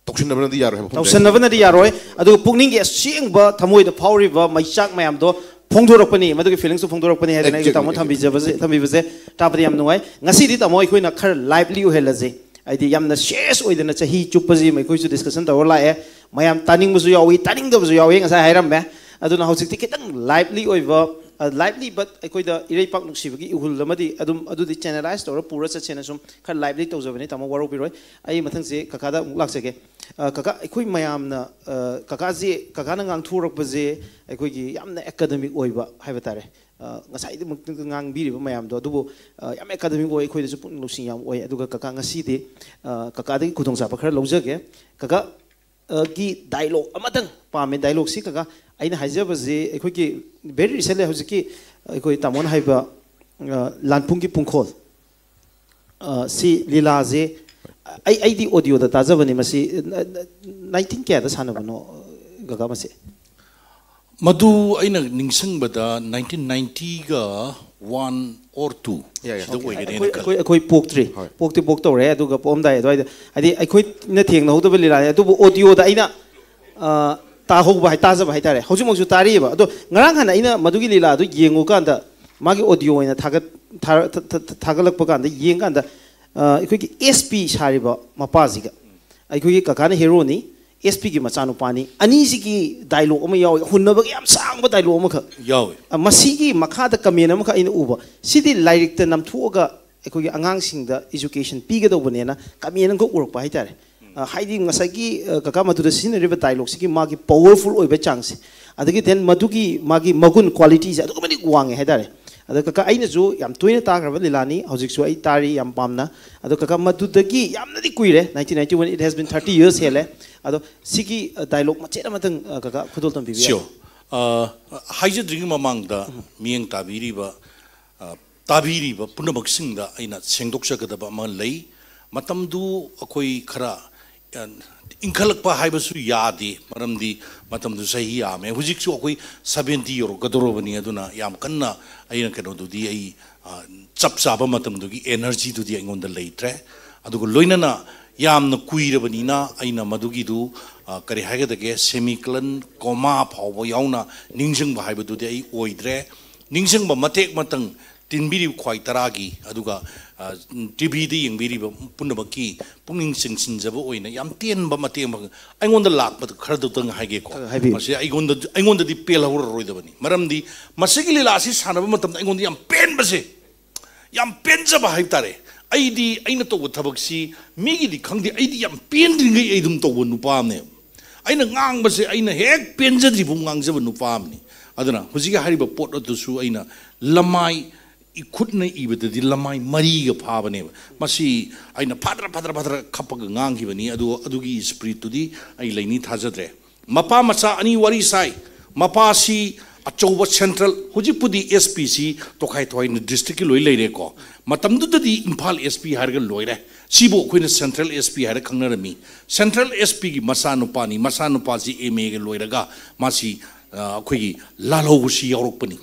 ꯇꯧꯁꯤꯟꯅꯕꯅꯗꯤ ꯌꯥꯔꯣꯏ ꯍꯥꯏꯕ ꯋꯥꯐꯝꯁꯦ꯫ ꯇꯧꯁꯤꯟꯅꯕꯅꯗꯤ ꯌꯥꯔꯣꯏ, ꯑꯗꯨꯒ ꯄꯨꯛꯅꯤꯡꯒꯤ ꯑꯁꯦꯡꯕ ꯊꯃꯣꯏꯗ ꯐꯥꯎꯔꯤꯕ ꯃꯩꯆꯥꯛ ꯃꯌꯥꯝꯗꯣ ꯐꯣꯡꯗꯣꯔꯛꯄꯅꯤ, ꯃꯗꯨꯒꯤ ꯐꯤꯂꯤꯡꯁꯇꯣ ꯐꯣꯡꯗꯣꯔꯛꯄꯅꯤ ꯍꯥꯏꯗꯅ ꯑꯩꯁꯨ, exactly, ꯇꯥꯃꯣ, exactly, ꯊꯝꯕꯤꯖꯕꯁꯦ, ꯊꯝꯕꯤꯕꯁꯦ ꯇꯥꯕꯗ ꯌꯥꯝ ꯅꯨꯡꯉꯥꯏ꯫ ꯉꯁꯤꯗꯤ, ꯇꯥꯃꯣ, ꯑꯩꯈꯣꯏꯅ ꯈꯔ ꯂꯥꯏꯚꯂꯤ ꯑꯣꯏꯍꯜꯂꯁꯦ꯫ ꯍꯥꯏꯗꯤ ꯌꯥꯝꯅ ꯁꯤꯔꯤꯌꯁ ꯑꯣꯏꯗꯅ ꯆꯍꯤ ꯆꯨꯞꯄꯁꯤ ꯑꯩꯈꯣꯏꯁꯨ ꯗꯤꯁꯀꯁꯟ ꯇꯧꯔ ꯂꯥꯛꯑꯦ꯫ ꯃꯌꯥꯝ ꯇꯥꯅꯤꯡꯕꯁꯨ ꯌꯥꯎꯏ, ꯇꯥꯅꯤꯡꯗꯕꯁꯨ ꯌꯥꯎꯏ, ꯉꯁꯥꯏ ꯍꯥꯏꯔꯝꯃꯦ꯫ ꯑꯗꯨꯅ ꯍꯧꯖꯤꯛꯇꯤ ꯈꯤꯇꯪ ꯂꯥꯏꯚꯂꯤ ꯑꯣꯏꯕ, ꯑ, ꯂꯥꯏꯚꯂꯤ but ꯑꯩꯈꯣꯏꯗ ꯏꯔꯩꯄꯥꯛ ꯅꯨꯡꯁꯤꯕꯒꯤ ꯏꯍꯨꯜ ꯑꯃꯗꯤ ꯑꯗꯨꯝ ꯑꯗꯨꯗꯤ ꯆꯦꯅꯦꯂꯥꯏꯁ ꯇꯧꯔ ꯄꯨꯔ ꯆꯠꯁꯦꯅ ꯁꯨꯝ ꯈꯔ ꯂꯥꯏꯚꯂꯤ ꯇꯧꯖꯕꯅꯤ, ꯇꯥꯃꯣ, ꯋꯥꯔꯧꯕꯤꯔꯣꯏ꯫ ꯑꯩ ꯃꯊꯪꯁꯦ ꯀꯀꯥꯗ ꯑꯃꯨꯛ ꯂꯥꯛꯆꯒꯦ꯫ ꯑ, ꯀꯀꯥ, ꯑꯩꯈꯣꯏ ꯃꯌꯥꯝꯅ, ꯑ, ꯀꯀꯥꯁꯦ, ꯀꯀꯥꯅ ꯉꯥꯡꯊꯣꯔꯛꯄꯁꯦ ꯑꯩꯈꯣꯏꯒꯤ ꯌꯥꯝꯅ ꯑꯦꯀꯥꯗꯃꯤꯛ ꯑꯣꯏꯕ ꯍꯥꯏꯕ ꯇꯥꯔꯦ꯫ ꯑ, ꯉꯁꯥꯏꯗꯃꯛꯇ ꯉꯥꯡꯕꯤꯔꯤꯕ ꯃꯌꯥꯝꯗꯣ, ꯑꯗꯨꯕꯨ, ꯑ, ꯌꯥꯝ ꯑꯦꯀꯥꯗꯃꯤꯛ ꯑꯣꯏ, ꯑꯩꯈꯣꯏꯗꯁꯨ ꯄꯨꯛꯅꯤꯡ ꯂꯧꯁꯤꯡ ꯌꯥꯝ ꯑꯣꯏ꯫ ꯑꯗꯨꯒ ꯀꯀꯥ, ꯉꯁꯤꯗꯤ, ꯑ, ꯀꯀꯥꯗꯒꯤ ꯈꯨꯗꯣꯡꯆꯥꯕ ꯈꯔ ꯂꯧꯖꯒꯦ꯫ ꯀꯀꯥ, ꯑ, ꯒꯤ ꯗꯥꯏꯂꯣꯛ ꯑꯃꯇꯪ ꯄꯥꯝꯃꯦ꯫ ꯗꯥꯏꯂꯣꯛꯁꯤ, ꯀꯀꯥ, ꯑꯩꯅ ꯍꯥꯏꯖꯕꯁꯤ ꯑꯩꯈꯣꯏꯒꯤ very recently ꯍꯧꯖꯤꯛꯀꯤ ꯑꯩꯈꯣꯏ ꯇꯥꯃꯣꯅ ꯍꯥꯏꯕ, ꯑ, ꯂꯥꯟꯄꯨꯡꯒꯤ ꯄꯨꯡꯈꯣꯜ, ꯑ, ꯁꯤ ꯂꯤꯂꯥꯁꯦ ꯑꯩ, ꯑꯩꯗꯤ ꯑꯣꯗꯤꯑꯣꯗ ꯇꯥꯖꯕꯅꯤ꯫ ꯃꯁꯤ ꯅꯥꯏꯟꯇꯤꯟ ꯀꯌꯥꯗ ꯁꯥꯟꯅꯕꯅꯣ, ꯀꯀꯥ, ꯃꯁꯤ? ꯃꯗꯨ ꯑꯩꯅ ꯅꯤꯡꯁꯤꯡꯕꯗ ꯅꯥꯏꯟꯇꯤꯟ ꯅꯥꯏꯟꯇꯤꯒ One or two. ꯌꯥꯏ, ꯌꯥꯏ꯫ ꯁꯤꯗ ꯑꯣꯏꯒꯅꯤ ꯑꯩꯈꯣꯏ ꯍꯥꯏꯅ ꯈꯜꯂꯤ꯫ ꯑꯩꯈꯣꯏ ꯑꯩꯈꯣꯏ ꯄꯣꯛꯇ꯭ꯔꯤ꯫ ꯍꯣꯏ꯫ ꯄꯣꯛꯇꯤ ꯄꯣꯛꯇꯧꯔꯦ꯫ ꯑꯗꯨꯒ ꯄꯣꯛꯑꯝꯗꯥꯏ ꯑꯗꯨꯋꯥꯏꯗ, ꯍꯥꯏꯗꯤ ꯑꯩꯈꯣꯏꯅ ꯊꯦꯡꯅꯍꯧꯗꯕ ꯂꯤꯂꯥꯅꯤ꯫ ꯑꯗꯨꯕꯨ ꯑꯣꯗꯤꯑꯣꯗ ꯑꯩꯅ, ꯑ, ꯇꯥꯍꯧꯕ ꯍꯥꯏ, ꯇꯥꯖꯕ ꯍꯥꯏꯇꯥꯔꯦ꯫ ꯍꯧꯖꯤꯛꯃꯛꯁꯨ ꯇꯥꯔꯤꯑꯕ꯫ ꯑꯗꯣ ꯉꯔꯥꯡ ꯍꯥꯟꯅ ꯑꯩꯅ ꯃꯗꯨꯒꯤ ꯂꯤꯂꯥꯗꯨ ꯌꯦꯡꯉꯨꯀꯥꯟꯗ, ꯃꯥꯒꯤ ꯑꯣꯗꯤꯑꯣ ꯑꯣꯏꯅ ꯊꯥꯒꯠ-, ꯊꯥ-, ꯊꯥ-, ꯊꯥ-, ꯊꯥꯒꯠꯂꯛꯄ ꯀꯥꯟꯗ, ꯌꯦꯡꯀꯥꯟꯗ, ꯑ, ꯑꯩꯈꯣꯏꯒꯤ ꯑꯦꯁ ꯄꯤ ꯁꯥꯔꯤꯕ ꯃꯄꯥꯁꯤꯒ, ꯑꯩꯈꯣꯏꯒꯤ ꯀꯀꯥꯅ ꯍꯦꯔꯣꯅꯤ, ꯑꯦꯁ ꯄꯤꯒꯤ ꯃꯆꯥꯅꯨꯄꯥꯅꯤ, ꯑꯅꯤꯁꯤꯒꯤ ꯗꯥꯏꯂꯣꯛ ꯑꯃ ꯌꯥꯎꯋꯤ, ꯍꯨꯟꯅꯕꯒꯤ ꯌꯥꯝ ꯁꯥꯡꯕ ꯗꯥꯏꯂꯣꯛ ꯑꯃꯈꯛ꯫ ꯌꯥꯎꯋꯤ꯫ ꯑ, ꯃꯁꯤꯒꯤ ꯃꯈꯥꯗ ꯀꯃꯦꯟ ꯑꯃꯈꯛ ꯑꯩꯅ ꯎꯕ, ꯁꯤꯗꯤ ꯂꯥꯏꯔꯤꯛꯇ ꯅꯝꯊꯣꯛꯑꯒ ꯑꯩꯈꯣꯏꯒꯤ ꯑꯉꯥꯡꯁꯤꯡꯗ ꯏꯖꯨꯀꯦꯁꯟ ꯄꯤꯒꯗꯧꯕꯅꯦꯅ ꯀꯃꯦꯟ ꯑꯃꯈꯛ ꯎꯔꯛꯄ ꯍꯥꯏꯇꯥꯔꯦ꯫ ꯑ, ꯍꯥꯏꯗꯤ ꯉꯁꯥꯏꯒꯤ, ꯑ, ꯀꯀꯥ ꯃꯗꯨꯗ ꯁꯤꯖꯤꯟꯅꯔꯤꯕ ꯗꯥꯏꯂꯣꯛꯁꯤꯒꯤ ꯃꯥꯒꯤ ꯄꯋꯔꯐꯨꯜ ꯑꯣꯏꯕ ꯆꯥꯡꯁꯦ, ꯑꯗꯒꯤ then ꯃꯗꯨꯒꯤ ꯃꯥꯒꯤ ꯃꯒꯨꯟ, ꯀ꯭ꯋꯥꯂꯤꯇꯤꯁꯦ ꯑꯗꯨꯛꯀꯤ ꯃꯇꯤꯛ ꯋꯥꯡꯉꯦ ꯍꯥꯏꯇꯥꯔꯦ꯫ ꯑꯗꯣ ꯀꯀꯥ, ꯑꯩꯅꯁꯨ ꯌꯥꯝ ꯇꯣꯏꯅ ꯇꯥꯈ꯭ꯔꯕ ꯂꯤꯂꯥꯅꯤ, ꯍꯧꯖꯤꯛꯁꯨ ꯑꯩ ꯇꯥꯔꯤ ꯌꯥꯝ ꯄꯥꯝꯅ꯫ ꯑꯗꯣ ꯀꯀꯥ, ꯃꯗꯨꯗꯒꯤ ꯌꯥꯝꯅꯗꯤ ꯀꯨꯏꯔꯦ, nineteen ninety one, it has been thirty years ꯍꯦꯜꯂꯦ꯫ ꯑꯗꯣ ꯁꯤꯒꯤ, ꯑ, ꯗꯥꯏꯂꯣꯛ ꯃꯆꯦꯠ ꯑꯃꯇꯪ, ꯑ, ꯀꯀꯥ ꯈꯨꯗꯣꯜ ꯇꯝꯕꯤꯕ ꯌꯥꯏ? Sure. ꯑ, ꯍꯥꯏꯖꯗ꯭ꯔꯤꯉꯩ ꯃꯃꯥꯡꯗ ꯃꯤꯠꯌꯦꯡ ꯇꯥꯕꯤꯔꯤꯕ, ꯑ, ꯇꯥꯕꯤꯔꯤꯕ ꯄꯨꯝꯅꯃꯛꯁꯤꯡꯗ ꯑꯩꯅ ꯁꯦꯡꯗꯣꯛꯆꯒꯗꯕ ꯑꯃ ꯂꯩ꯫ ꯃꯇꯝꯗꯨ ꯑꯩꯈꯣꯏ ꯈꯔ, ꯑ, ꯏꯟꯈꯠꯂꯛꯄ ꯍꯥꯏꯕꯁꯨ ꯌꯥꯗꯦ, ꯃꯔꯝꯗꯤ ꯃꯇꯝꯗꯨ ꯆꯍꯤ ꯌꯥꯝꯃꯦ꯫ ꯍꯧꯖꯤꯛꯁꯨ ꯑꯩꯈꯣꯏ seventy ꯌꯧꯔꯛꯀꯗꯧꯔꯕꯅꯤ꯫ ꯑꯗꯨꯅ ꯌꯥꯝ ꯀꯟꯅ ꯑꯩꯅ ꯀꯩꯅꯣꯗꯨꯗꯤ, ꯑꯩ, ꯑ, ꯆꯞ ꯆꯥꯕ ꯃꯇꯝꯗꯨꯒꯤ energyꯗꯨꯗꯤ ꯑꯩꯉꯣꯟꯗ ꯂꯩꯇ꯭ꯔꯦ꯫ ꯑꯗꯨꯒ ꯂꯣꯏꯅꯅ ꯌꯥꯝꯅ ꯀꯨꯏꯔꯕꯅꯤꯅ ꯑꯩꯅ ꯃꯗꯨꯒꯤꯗꯨ, ꯑ, ꯀꯔꯤ ꯍꯥꯏꯒꯗꯒꯦ, semicolon, comma ꯐꯥꯎꯕ ꯌꯥꯎꯅ ꯅꯤꯡꯁꯤꯡꯕ ꯍꯥꯏꯕꯗꯨꯗꯤ ꯑꯩ ꯑꯣꯏꯗ꯭ꯔꯦ꯫ ꯅꯤꯡꯁꯤꯡꯕ ꯃꯇꯦꯛ ꯃꯇꯪ ꯇꯤꯟꯕꯤꯔꯤꯕ ꯈ꯭ꯋꯥꯏ ꯇꯔꯥꯒꯤ, ꯑꯗꯨꯒ, ꯑ, ꯇꯤꯚꯤꯗ ꯌꯦꯡꯕꯤꯔꯤꯕ ꯄꯨꯝꯅꯃꯛꯀꯤ ꯄꯨꯛꯅꯤꯡ ꯆꯤꯡꯁꯤꯟꯖꯕ ꯑꯣꯏꯅ ꯌꯥꯝ ꯇꯦꯟꯕ ꯃꯇꯦꯛ ꯑꯃꯈꯛ ꯑꯩꯉꯣꯟꯗ ꯂꯥꯛꯄꯗ ꯈꯔꯗꯨꯇꯪ ꯍꯥꯏꯒꯦꯀꯣ꯫ ꯑ, ꯍꯥꯏꯕꯤꯌꯨ꯫ ꯃꯁꯤ ꯑꯩꯉꯣꯟꯗ, ꯑꯩꯉꯣꯟꯗꯗꯤ ꯄꯦꯜꯍꯧꯔꯔꯣꯏꯗꯕꯅꯤ꯫ ꯃꯔꯝꯗꯤ ꯃꯁꯤꯒꯤ ꯂꯤꯂꯥ ꯑꯁꯤ ꯁꯥꯟꯅꯕ ꯃꯇꯝꯗ ꯑꯩꯉꯣꯟꯗ ꯌꯥꯝ ꯄꯦꯟꯕꯁꯦ, ꯌꯥꯝ ꯄꯦꯟꯖꯕ ꯍꯥꯏꯕ ꯇꯥꯔꯦ꯫ ꯑꯩꯗꯤ ꯑꯩꯅ ꯇꯧꯕ ꯊꯕꯛꯁꯤ ꯃꯤꯒꯤꯗꯤ ꯈꯪꯗꯦ, ꯑꯩꯗꯤ ꯌꯥꯝ ꯄꯦꯟꯗ꯭ꯔꯤꯉꯩ ꯑꯩ ꯑꯗꯨꯝ ꯇꯧꯕ ꯅꯨꯄꯥ ꯑꯃꯅꯦꯕ꯫ ꯑꯩꯅ ꯉꯥꯡꯕꯁꯦ ꯑꯩꯅ ꯍꯦꯛ ꯄꯦꯟꯖꯗ꯭ꯔꯤꯐꯥꯎ ꯉꯥꯡꯖꯕ ꯅꯨꯄꯥ ꯑꯃꯅꯤ꯫ ꯑꯗꯨꯅ ꯍꯧꯖꯤꯛꯀꯤ ꯍꯥꯏꯔꯤꯕ ꯄꯣꯠ ꯑꯗꯨꯁꯨ ꯑꯩꯅ ꯂꯃꯥꯏ, ꯏꯈꯨꯠꯅ ꯏꯕꯗꯗꯤ ꯂꯃꯥꯏ ꯃꯔꯤꯒ ꯐꯥꯕꯅꯦꯕ꯫ ꯃꯁꯤ ꯑꯩꯅ ꯐꯗ꯭ꯔ ꯐꯗ꯭ꯔ ꯐꯗ꯭ꯔ ꯈꯞꯄꯒ ꯉꯥꯡꯈꯤꯕꯅꯤ꯫ ꯑꯗꯨ, ꯑꯗꯨꯒꯤ ꯏꯁꯄꯤꯔꯤꯠꯇꯨꯗꯤ ꯑꯩ ꯂꯩꯅꯤ ꯊꯥꯖꯗ꯭ꯔꯦ꯫ ꯃꯄꯥ ꯃꯆꯥ ꯑꯅꯤ ꯋꯥꯔꯤ ꯁꯥꯏ꯫ ꯃꯄꯥꯁꯤ ꯑꯆꯧꯕ ꯁꯦꯟꯇ꯭ꯔꯦꯜ, ꯍꯧꯖꯤꯛꯄꯨꯗꯤ ꯑꯦꯁ ꯄꯤꯁꯤ ꯇꯣꯈꯥꯏ ꯇꯣꯈꯥꯏꯅ ꯗꯤꯁꯇ꯭ꯔꯤꯛꯀꯤ ꯂꯣꯏ ꯂꯩꯔꯦꯀꯣ꯫ ꯃꯇꯝꯗꯨꯗꯗꯤ ꯏꯝꯐꯥꯜ ꯑꯦꯁ ꯄꯤ ꯍꯥꯏꯔꯒ ꯂꯣꯏꯔꯦ꯫ ꯁꯤꯕꯨ ꯑꯩꯈꯣꯏꯅ ꯁꯦꯟꯇ꯭ꯔꯦꯜ ꯑꯦꯁ ꯄꯤ ꯍꯥꯏꯔ ꯈꯪꯅꯔꯝꯃꯤ꯫ ꯁꯦꯟꯇ꯭ꯔꯦꯜ ꯑꯦꯁ ꯄꯤꯒꯤ ꯃꯆꯥꯅꯨꯄꯥꯅꯤ꯫ ꯃꯆꯥꯅꯨꯄꯥꯁꯤ ꯑꯦꯝ ꯑꯦꯒ ꯂꯣꯏꯔꯒ ꯃꯥꯁꯤ, ꯑ, ꯑꯩꯈꯣꯏꯒꯤ ꯂꯥꯜꯍꯧꯕꯁꯤ ꯌꯥꯎꯔꯛꯄꯅꯤ꯫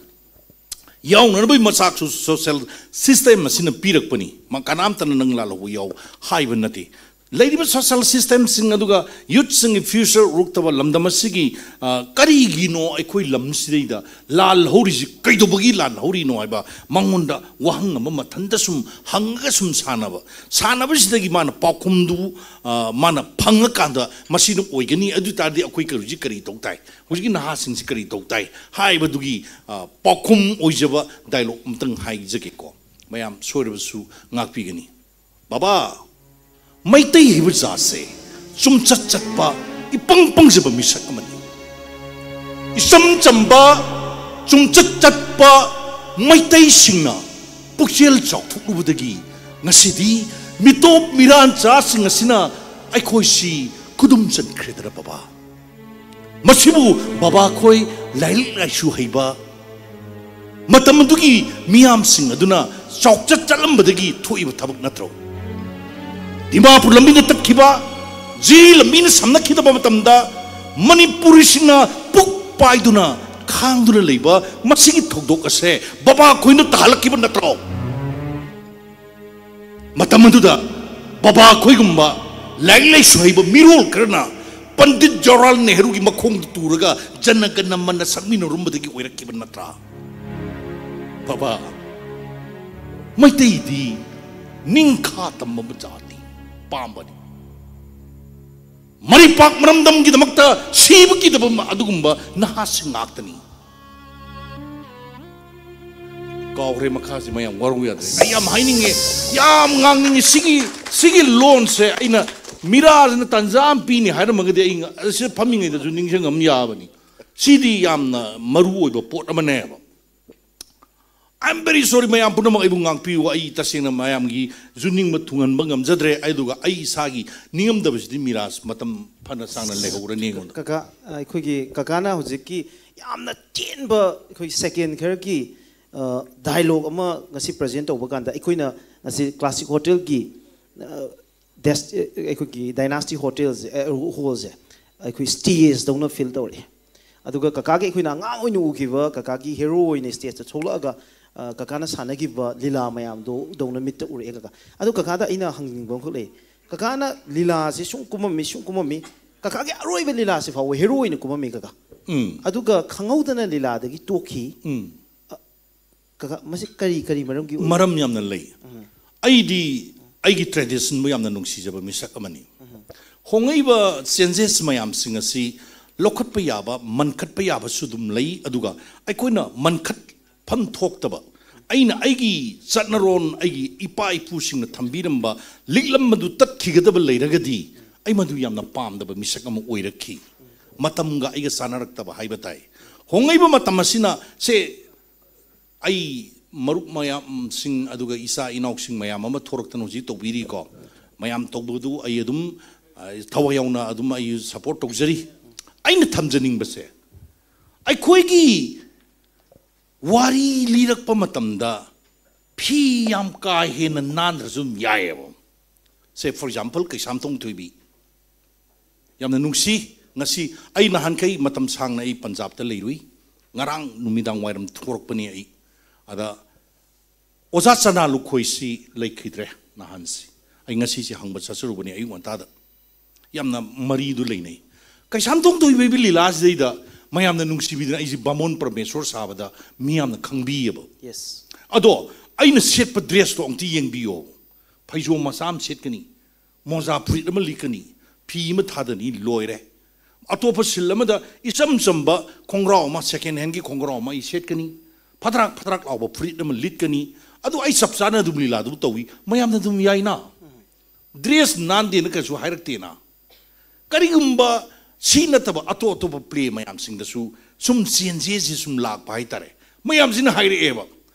ꯌꯥꯎꯅꯅꯕꯒꯤ ꯃꯆꯥꯛꯁꯨ ꯁꯣꯁꯦꯜ ꯁꯤꯁꯇꯦꯝ ꯑꯁꯤꯅ ꯄꯤꯔꯛꯄꯅꯤ꯫ ꯃ-, ꯀꯅꯥꯝꯇꯅ ꯅꯪ ꯂꯥꯜꯍꯧꯕ ꯌꯥꯎ ꯍꯥꯏꯕ ꯅꯠꯇꯦ꯫ ꯂꯩꯔꯤꯕ ꯁꯣꯁꯦꯜ ꯁꯤꯁꯇꯦꯝꯁꯤꯡ ꯑꯗꯨꯒ ꯌꯨꯠꯁꯤꯡꯒꯤ ꯐ꯭ꯌꯨꯆꯔ ꯎꯔꯛꯇꯕ ꯂꯝꯗꯝ ꯑꯁꯤꯒꯤ, ꯑ, ꯀꯔꯤꯒꯤꯅꯣ ꯑꯩꯈꯣꯏ ꯂꯝꯁꯤꯗꯩꯗ ꯂꯥꯜꯍꯧꯔꯤꯁꯤ, ꯀꯩꯗꯧꯕꯒꯤ ꯂꯥꯜꯍꯧꯔꯤꯅꯣ ꯍꯥꯏꯕ ꯃꯉꯣꯟꯗ ꯋꯥꯍꯪ ꯑꯃ ꯃꯊꯟꯇ ꯁꯨꯝ ꯍꯪꯉꯒ ꯁꯨꯝ ꯁꯥꯟꯅꯕ꯫ ꯁꯥꯟꯅꯕꯁꯤꯗꯒꯤ ꯃꯥꯅ ꯄꯥꯎꯈꯨꯝꯗꯨ, ꯑ, ꯃꯥꯅ ꯐꯪꯉꯀꯥꯟꯗ ꯃꯁꯤꯅ ꯑꯣꯏꯒꯅꯤ꯫ ꯑꯗꯨ ꯇꯥꯔꯗꯤ ꯑꯩꯈꯣꯏ ꯀ-, ꯍꯧꯖꯤꯛ ꯀꯔꯤ ꯇꯧ ꯇꯥꯏ? ꯍꯧꯖꯤꯛꯀꯤ ꯅꯍꯥꯁꯤꯡꯁꯤ ꯀꯔꯤ ꯇꯧ ꯇꯥꯏ ꯍꯥꯏꯕꯗꯨꯒꯤ, ꯑ, ꯄꯥꯎꯈꯨꯝ ꯑꯣꯏꯖꯕ ꯗꯥꯏꯂꯣꯒ ꯑꯃꯇꯪ ꯍꯥꯏꯖꯒꯦꯀꯣ꯫ ꯃꯌꯥꯝ ꯁꯣꯏꯔꯕꯁꯨ ꯉꯥꯛꯄꯤꯒꯅꯤ꯫ ꯕꯥꯕꯥ, ꯃꯩꯇꯩ ꯍꯥꯏꯕ ꯖꯥꯠꯁꯦ ꯆꯨꯝꯆꯠ ꯆꯠꯄ, ꯏꯄꯪ ꯄꯪꯖꯕ ꯃꯤꯁꯛ ꯑꯃꯅꯤ꯫ ꯏꯆꯝ ꯆꯝꯕ, ꯆꯨꯝꯆꯠ ꯆꯠꯄ ꯃꯩꯇꯩꯁꯤꯡꯅ ꯄꯨꯛꯆꯦꯜ ꯆꯥꯎꯊꯣꯛꯂꯨꯕꯗꯒꯤ ꯉꯁꯤꯗꯤ ꯃꯤꯇꯣꯞ ꯃꯤꯔꯥꯟꯆꯥꯁꯤꯡ ꯑꯁꯤꯅ ꯑꯩꯈꯣꯏꯁꯤ ꯈꯨꯗꯨꯝ ꯆꯟꯈ꯭ꯔꯦꯗꯅ ꯕꯕꯥ꯫ ꯃꯁꯤꯕꯨ ꯕꯕꯥꯈꯣꯏ ꯂꯥꯏꯔꯤꯛ ꯂꯥꯏꯁꯨ ꯍꯩꯕ ꯃꯇꯝ ꯑꯗꯨꯒꯤ ꯃꯤꯌꯥꯝꯁꯤꯡ ꯑꯗꯨꯅ ꯆꯥꯎꯆꯠ ꯆꯠꯂꯝꯕꯗꯒꯤ ꯊꯣꯛꯏꯕ ꯊꯕꯛ ꯅꯠꯇ꯭ꯔꯣ? ꯗꯤꯃꯥꯄꯨꯔ ꯂꯝꯕꯤꯅ ꯇꯠꯈꯤꯕ, ꯖꯤꯔꯤ ꯂꯝꯕꯤꯅ ꯁꯝꯅꯈꯤꯗꯕ ꯃꯇꯝꯗ ꯃꯅꯤꯄꯨꯔꯤꯁꯤꯡꯅ ꯄꯨꯛ ꯄꯥꯏꯗꯨꯅ ꯈꯥꯡꯗꯨꯅ ꯂꯩꯕ ꯃꯁꯤꯒꯤ ꯊꯧꯗꯣꯛ ꯑꯁꯦ ꯕꯕꯥ ꯈꯣꯏꯅ ꯇꯥꯍꯜꯂꯛꯈꯤꯕ ꯅꯠꯇ꯭ꯔꯣ? ꯃꯇꯝ ꯑꯗꯨꯗ ꯕꯕꯥ ꯈꯣꯏꯒꯨꯝꯕ ꯂꯥꯏꯔꯤꯛ ꯂꯥꯏꯁꯨ ꯍꯩꯕ ꯃꯤꯔꯣꯜ ꯈꯔꯅ ꯄꯟꯗꯤꯠ ꯖꯋꯥꯍꯔꯂꯥꯜ ꯅꯦꯍꯔꯨꯒꯤ ꯃꯈꯣꯡꯗ ꯇꯨꯔꯒ ꯖꯅ ꯒꯅ ꯃꯅ ꯁꯛꯃꯤꯟꯅꯔꯝꯕꯗꯒꯤ ꯑꯣꯏꯔꯛꯈꯤꯕ ꯅꯠꯇ꯭ꯔꯥ? ꯕꯕꯥ, ꯃꯩꯇꯩꯗꯤ ꯅꯤꯡꯈꯥ ꯇꯝꯕ ꯖꯥꯠꯅꯤ, ꯄꯥꯝꯕꯅꯤ꯫ ꯃꯔꯩꯄꯥꯛ ꯃꯔꯝꯗꯝꯒꯤꯗꯃꯛꯇ ꯁꯤꯕ ꯀꯤꯗꯕ ꯑꯗꯨꯒꯨꯝꯕ ꯅꯍꯥꯁꯤꯡ ꯉꯥꯛꯇꯅꯤ꯫ ꯀꯥꯎꯈ꯭ꯔꯦ, ꯃꯈꯥꯁꯤ ꯃꯌꯥꯝ ꯋꯥꯔꯧ ꯌꯥꯗ꯭ꯔꯦ꯫ ꯑꯩ ꯌꯥꯝ ꯍꯥꯏꯅꯤꯡꯉꯦ, ꯌꯥꯝ ꯉꯥꯡꯅꯤꯡꯉꯦ꯫ ꯁꯤꯒꯤ, ꯁꯤꯒꯤ ꯂꯣꯟꯁꯦ ꯑꯩꯅ ꯃꯤꯔꯥꯁꯤꯅ ꯇꯥꯟꯖꯥ ꯑꯃ ꯄꯤꯅꯤ ꯍꯥꯏꯔꯝꯃꯒꯗꯤ ꯑꯩ ꯉ-, ꯑꯁꯤꯗ ꯐꯝꯃꯤꯉꯩꯗꯁꯨ ꯅꯤꯡꯁꯤꯡꯉꯝ ꯌꯥꯕꯅꯤ꯫ ꯁꯤꯗꯤ ꯌꯥꯝꯅ ꯃꯔꯨ ꯑꯣꯏꯕ ꯄꯣꯠ ꯑꯃꯅꯦꯕ꯫ I am very sorry, ꯃꯌꯥꯝ ꯄꯨꯝꯅꯃꯛ ꯑꯩꯕꯨ ꯉꯥꯛꯄꯤꯌꯨ꯫ ꯑꯩ ꯇꯁꯦꯡꯅ ꯃꯌꯥꯝꯒꯤꯁꯨ ꯅꯤꯡꯕ ꯊꯨꯡꯍꯟꯕ ꯉꯝꯖꯗ꯭ꯔꯦ꯫ ꯑꯗꯨꯒ ꯑꯩ ꯏꯁꯥꯒꯤ ꯅꯤꯡꯉꯝꯗꯕꯁꯤꯗꯤ ꯃꯤꯔꯥꯁ ꯃꯇꯝ ꯐꯅ ꯁꯥꯡꯅ ꯂꯩꯍꯧꯔꯅꯤ ꯑꯩꯉꯣꯟꯗ꯫ ꯀꯀꯥ, ꯑꯩꯈꯣꯏꯒꯤ ꯀꯀꯥꯅ ꯍꯧꯖꯤꯛꯀꯤ ꯌꯥꯝꯅ ꯇꯦꯟꯕ ꯑꯩꯈꯣꯏ ꯁꯦꯀꯦꯟ ꯈꯔꯒꯤ, ꯑ, ꯗꯥꯏꯂꯣꯒ ꯑꯃ ꯉꯁꯤ ꯄ꯭ꯔꯖꯦꯟ ꯇꯧꯕ ꯀꯥꯟꯗ ꯑꯩꯈꯣꯏꯅ ꯉꯁꯤ ꯀ꯭ꯂꯥꯁꯤꯛ ꯍꯣꯇꯦꯜꯒꯤ, ꯑ, ꯗꯦꯁ-, ꯑꯩꯈꯣꯏꯒꯤ ꯗꯥꯏꯅꯥꯁꯇꯤ ꯍꯣꯇꯦꯜꯁꯦ, ꯑ, ꯍꯣꯜꯁꯦ ꯑꯩꯈꯣꯏ ꯁ꯭ꯇꯦꯖꯇꯧꯅ ꯐꯤꯜ ꯇꯧꯔꯛꯑꯦ꯫ ꯑꯗꯨꯒ ꯀꯀꯥꯒꯤ ꯑꯩꯈꯣꯏꯅ ꯑꯉꯥꯡ ꯑꯣꯏꯅ ꯎꯈꯤꯕ ꯀꯀꯥꯒꯤ ꯍꯦꯔꯣ ꯑꯣꯏꯅ ꯁ꯭ꯇꯦꯖꯇ ꯊꯣꯛꯂꯛꯑꯒ ꯑ, ꯀꯀꯥꯅ ꯁꯥꯟꯅꯈꯤꯕ ꯂꯤꯂꯥ ꯃꯌꯥꯝꯗꯣ ꯗꯧꯅ ꯃꯤꯠꯇ ꯎꯔꯛꯑꯦ ꯀꯀꯥ꯫ ꯑꯗꯣ ꯀꯀꯥꯗ ꯑꯩꯅ ꯍꯪꯅꯤꯡꯕ ꯑꯃꯈꯛ ꯂꯩ꯫ ꯀꯀꯥꯅ ꯂꯤꯂꯥꯁꯦ ꯁꯨꯝ ꯀꯨꯝꯃꯝꯃꯤ, ꯁꯨꯝ ꯀꯨꯝꯃꯝꯃꯤ, ꯀꯀꯥꯒꯤ ꯑꯔꯣꯏꯕ ꯂꯤꯂꯥꯁꯤ ꯐꯥꯎꯕ ꯍꯦꯔꯣ ꯑꯣꯏꯅ ꯀꯨꯝꯃꯝꯃꯤ ꯀꯀꯥ꯫ ꯎꯝ ꯑꯗꯨꯒ ꯈꯪꯍꯧꯗꯅ ꯂꯤꯂꯥꯗꯒꯤ ꯇꯣꯛꯈꯤ꯫ ꯎꯝ ꯀꯀꯥ, ꯃꯁꯤ ꯀꯔꯤ ꯀꯔꯤ ꯃꯔꯝꯒꯤ ꯑꯣꯏ? ꯃꯔꯝ ꯌꯥꯝꯅ ꯂꯩ꯫ ꯑꯩꯗꯤ ꯑꯩꯒꯤ ꯇ꯭ꯔꯦꯗꯤꯁꯟꯕꯨ ꯌꯥꯝꯅ ꯅꯨꯡꯁꯤꯖꯕ ꯃꯤꯁꯛ ꯑꯃꯅꯤ꯫ ꯍꯣꯡꯉꯛꯏꯕ ꯆꯦꯟꯖꯦꯁ ꯃꯌꯥꯝꯁꯤꯡ ꯑꯁꯤ ꯂꯧꯈꯠꯄ ꯌꯥꯕ, ꯃꯟꯈꯠꯄ ꯌꯥꯕꯁꯨ ꯑꯗꯨꯝ ꯂꯩ꯫ ꯑꯗꯨꯒ ꯑꯩꯈꯣꯏꯅ ꯃꯟꯈꯠꯐꯝ ꯊꯣꯛꯇꯕ, ꯑꯩꯅ ꯑꯩꯒꯤ ꯆꯠꯅꯔꯣꯟ, ꯑꯩꯒꯤ ꯏꯄꯥ ꯏꯄꯨꯁꯤꯡꯅ ꯊꯝꯕꯤꯔꯝꯕ ꯂꯤꯛꯂꯝ ꯑꯗꯨ ꯇꯠꯈꯤꯒꯗꯕ ꯂꯩꯔꯒꯗꯤ, ꯑꯩ ꯃꯗꯨ ꯌꯥꯝꯅ ꯄꯥꯝꯗꯕ ꯃꯤꯁꯛ ꯑꯃ ꯑꯣꯏꯔꯛꯈꯤ꯫ ꯃꯇꯝꯒ ꯑꯩꯒ ꯆꯥꯟꯅꯔꯛꯇꯕ ꯍꯥꯏꯕ ꯇꯥꯏ꯫ ꯍꯣꯡꯉꯛꯏꯕ ꯃꯇꯝ ꯑꯁꯤꯅ ꯁꯦ ꯑꯩ ꯃꯔꯨꯞ ꯃꯌꯥꯝꯁꯤꯡ, ꯑꯗꯨꯒ ꯏꯆꯥ ꯏꯅꯥꯎꯁꯤꯡ ꯃꯌꯥꯝ ꯑꯃ ꯊꯣꯔꯛꯇꯅ ꯍꯧꯖꯤꯛ ꯇꯧꯕꯤꯔꯤꯀꯣ꯫ ꯃꯌꯥꯝ ꯇꯧꯕꯗꯨ ꯑꯩ ꯑꯗꯨꯝ, ꯑ, ꯊꯋꯥꯏ ꯌꯥꯎꯅ ꯑꯗꯨꯝ ꯑꯩ ꯁꯄꯣꯔꯠ ꯇꯧꯖꯔꯤ꯫ ꯑꯩꯅ ꯊꯝꯖꯅꯤꯡꯕꯁꯦ, ꯑꯩꯈꯣꯏꯒꯤ ꯋꯥꯔꯤ ꯂꯤꯔꯛꯄ ꯃꯇꯝꯗ ꯐꯤ ꯌꯥꯝ ꯀꯥ ꯍꯦꯟꯅ ꯅꯥꯟꯗ꯭ꯔꯁꯨ ꯑꯗꯨꯝ ꯌꯥꯏꯑꯕ꯫ ꯁꯦ, ꯐꯣꯔ ꯑꯦꯛꯖꯥꯝꯄꯜ, ꯀꯩꯁꯥꯝꯊꯣꯡ ꯊꯣꯏꯕꯤ꯫ ꯌꯥꯝꯅ ꯅꯨꯡꯁꯤ꯫ ꯉꯁꯤ ꯑꯩ ꯅꯍꯥꯟꯈꯩ ꯃꯇꯝ ꯁꯥꯡꯅ ꯑꯩ ꯄꯟꯖꯥꯕꯇ ꯂꯩꯔꯨꯏ꯫ ꯉꯔꯥꯡ ꯅꯨꯃꯤꯗꯥꯡ ꯋꯥꯏꯔꯝ ꯊꯣꯔꯛꯄꯅꯤ ꯑꯩ꯫ ꯑꯗ ꯑꯣꯖꯥ ꯆꯅꯥ ꯂꯨꯈꯣꯏꯁꯤ ꯂꯩꯈꯤꯗ꯭ꯔꯦ ꯅꯍꯥꯟꯁꯤ꯫ ꯑꯩ ꯉꯁꯤꯁꯤ ꯍꯪꯕ ꯆꯠꯆꯔꯨꯕꯅꯤ ꯑꯌꯨꯛ ꯉꯟꯇꯥꯗ꯫ ꯌꯥꯝꯅ ꯃꯔꯤꯗꯨ ꯂꯩꯅꯩ꯫ ꯀꯩꯁꯥꯝꯊꯣꯡ ꯊꯣꯏꯕꯤ ꯂꯤꯂꯥꯁꯤꯗꯩꯗ ꯃꯌꯥꯝꯅ ꯅꯨꯡꯁꯤꯕꯤꯗꯅ ꯑꯩꯁꯤ ꯕꯥꯃꯣꯟ ꯄ꯭ꯔꯃꯦꯁꯣꯔ ꯁꯥꯕꯗ ꯃꯤ ꯌꯥꯝꯅ ꯈꯪꯕꯤꯌꯦꯕ꯫ ꯌꯦꯁ꯫ ꯑꯗꯣ ꯑꯩꯅ ꯁꯦꯠꯄ ꯗ꯭ꯔꯦꯁꯇꯣ ꯑꯃꯨꯛꯇ ꯌꯦꯡꯕꯤꯌꯣ꯫ ꯐꯩꯖꯣꯝ ꯃꯆꯥ ꯑꯃ ꯁꯦꯠꯀꯅꯤ, ꯃꯣꯖꯥ ꯐꯨꯔꯤꯠ ꯑꯃ ꯂꯤꯠꯀꯅꯤ, ꯐꯤ ꯑꯃ ꯊꯥꯗꯅꯤ, ꯂꯣꯏꯔꯦ꯫ ꯑꯇꯣꯞꯄ ꯁꯤꯜ ꯑꯃꯗ ꯏꯆꯝ ꯆꯝꯕ ꯈꯣꯡꯒ꯭ꯔꯥꯎ ꯑꯃ, ꯁꯦꯀꯦꯟ ꯍꯦꯟꯒꯤ ꯈꯣꯡꯒ꯭ꯔꯥꯎ ꯑꯃ ꯑꯩ ꯁꯦꯠꯀꯅꯤ, ꯐꯗ꯭ꯔꯥꯛ ꯐꯗ꯭ꯔꯥꯛ ꯂꯥꯎꯕ ꯐꯨꯔꯤꯠ ꯑꯃ ꯂꯤꯠꯀꯅꯤ꯫ ꯑꯗꯨ ꯑꯩ ꯆꯞ ꯆꯥꯅ ꯑꯗꯨꯝ ꯂꯤꯂꯥꯗꯨ ꯇꯧꯏ, ꯃꯌꯥꯝꯅ ꯑꯗꯨꯝ ꯌꯥꯏꯅ꯫ ꯗ꯭ꯔꯦꯁ ꯅꯥꯟꯗꯦꯅ ꯀꯩꯁꯨ ꯍꯥꯏꯔꯛꯇꯦꯅ꯫ ꯀꯔꯤꯒꯨꯝꯕ ꯁꯤ ꯅꯠꯇꯕ ꯑꯇꯣꯞ ꯑꯇꯣꯞꯄ ꯄ꯭ꯂꯦ ꯃꯌꯥꯝꯁꯤꯡꯗꯁꯨ ꯁꯨꯝ ꯆꯦꯟꯖꯦꯁꯁꯤ ꯁꯨꯝ ꯂꯥꯛꯄ ꯍꯥꯏꯇꯥꯔꯦ꯫ ꯃꯌꯥꯝꯁꯤꯅ ꯍꯥꯏꯔꯛꯑꯦꯕ,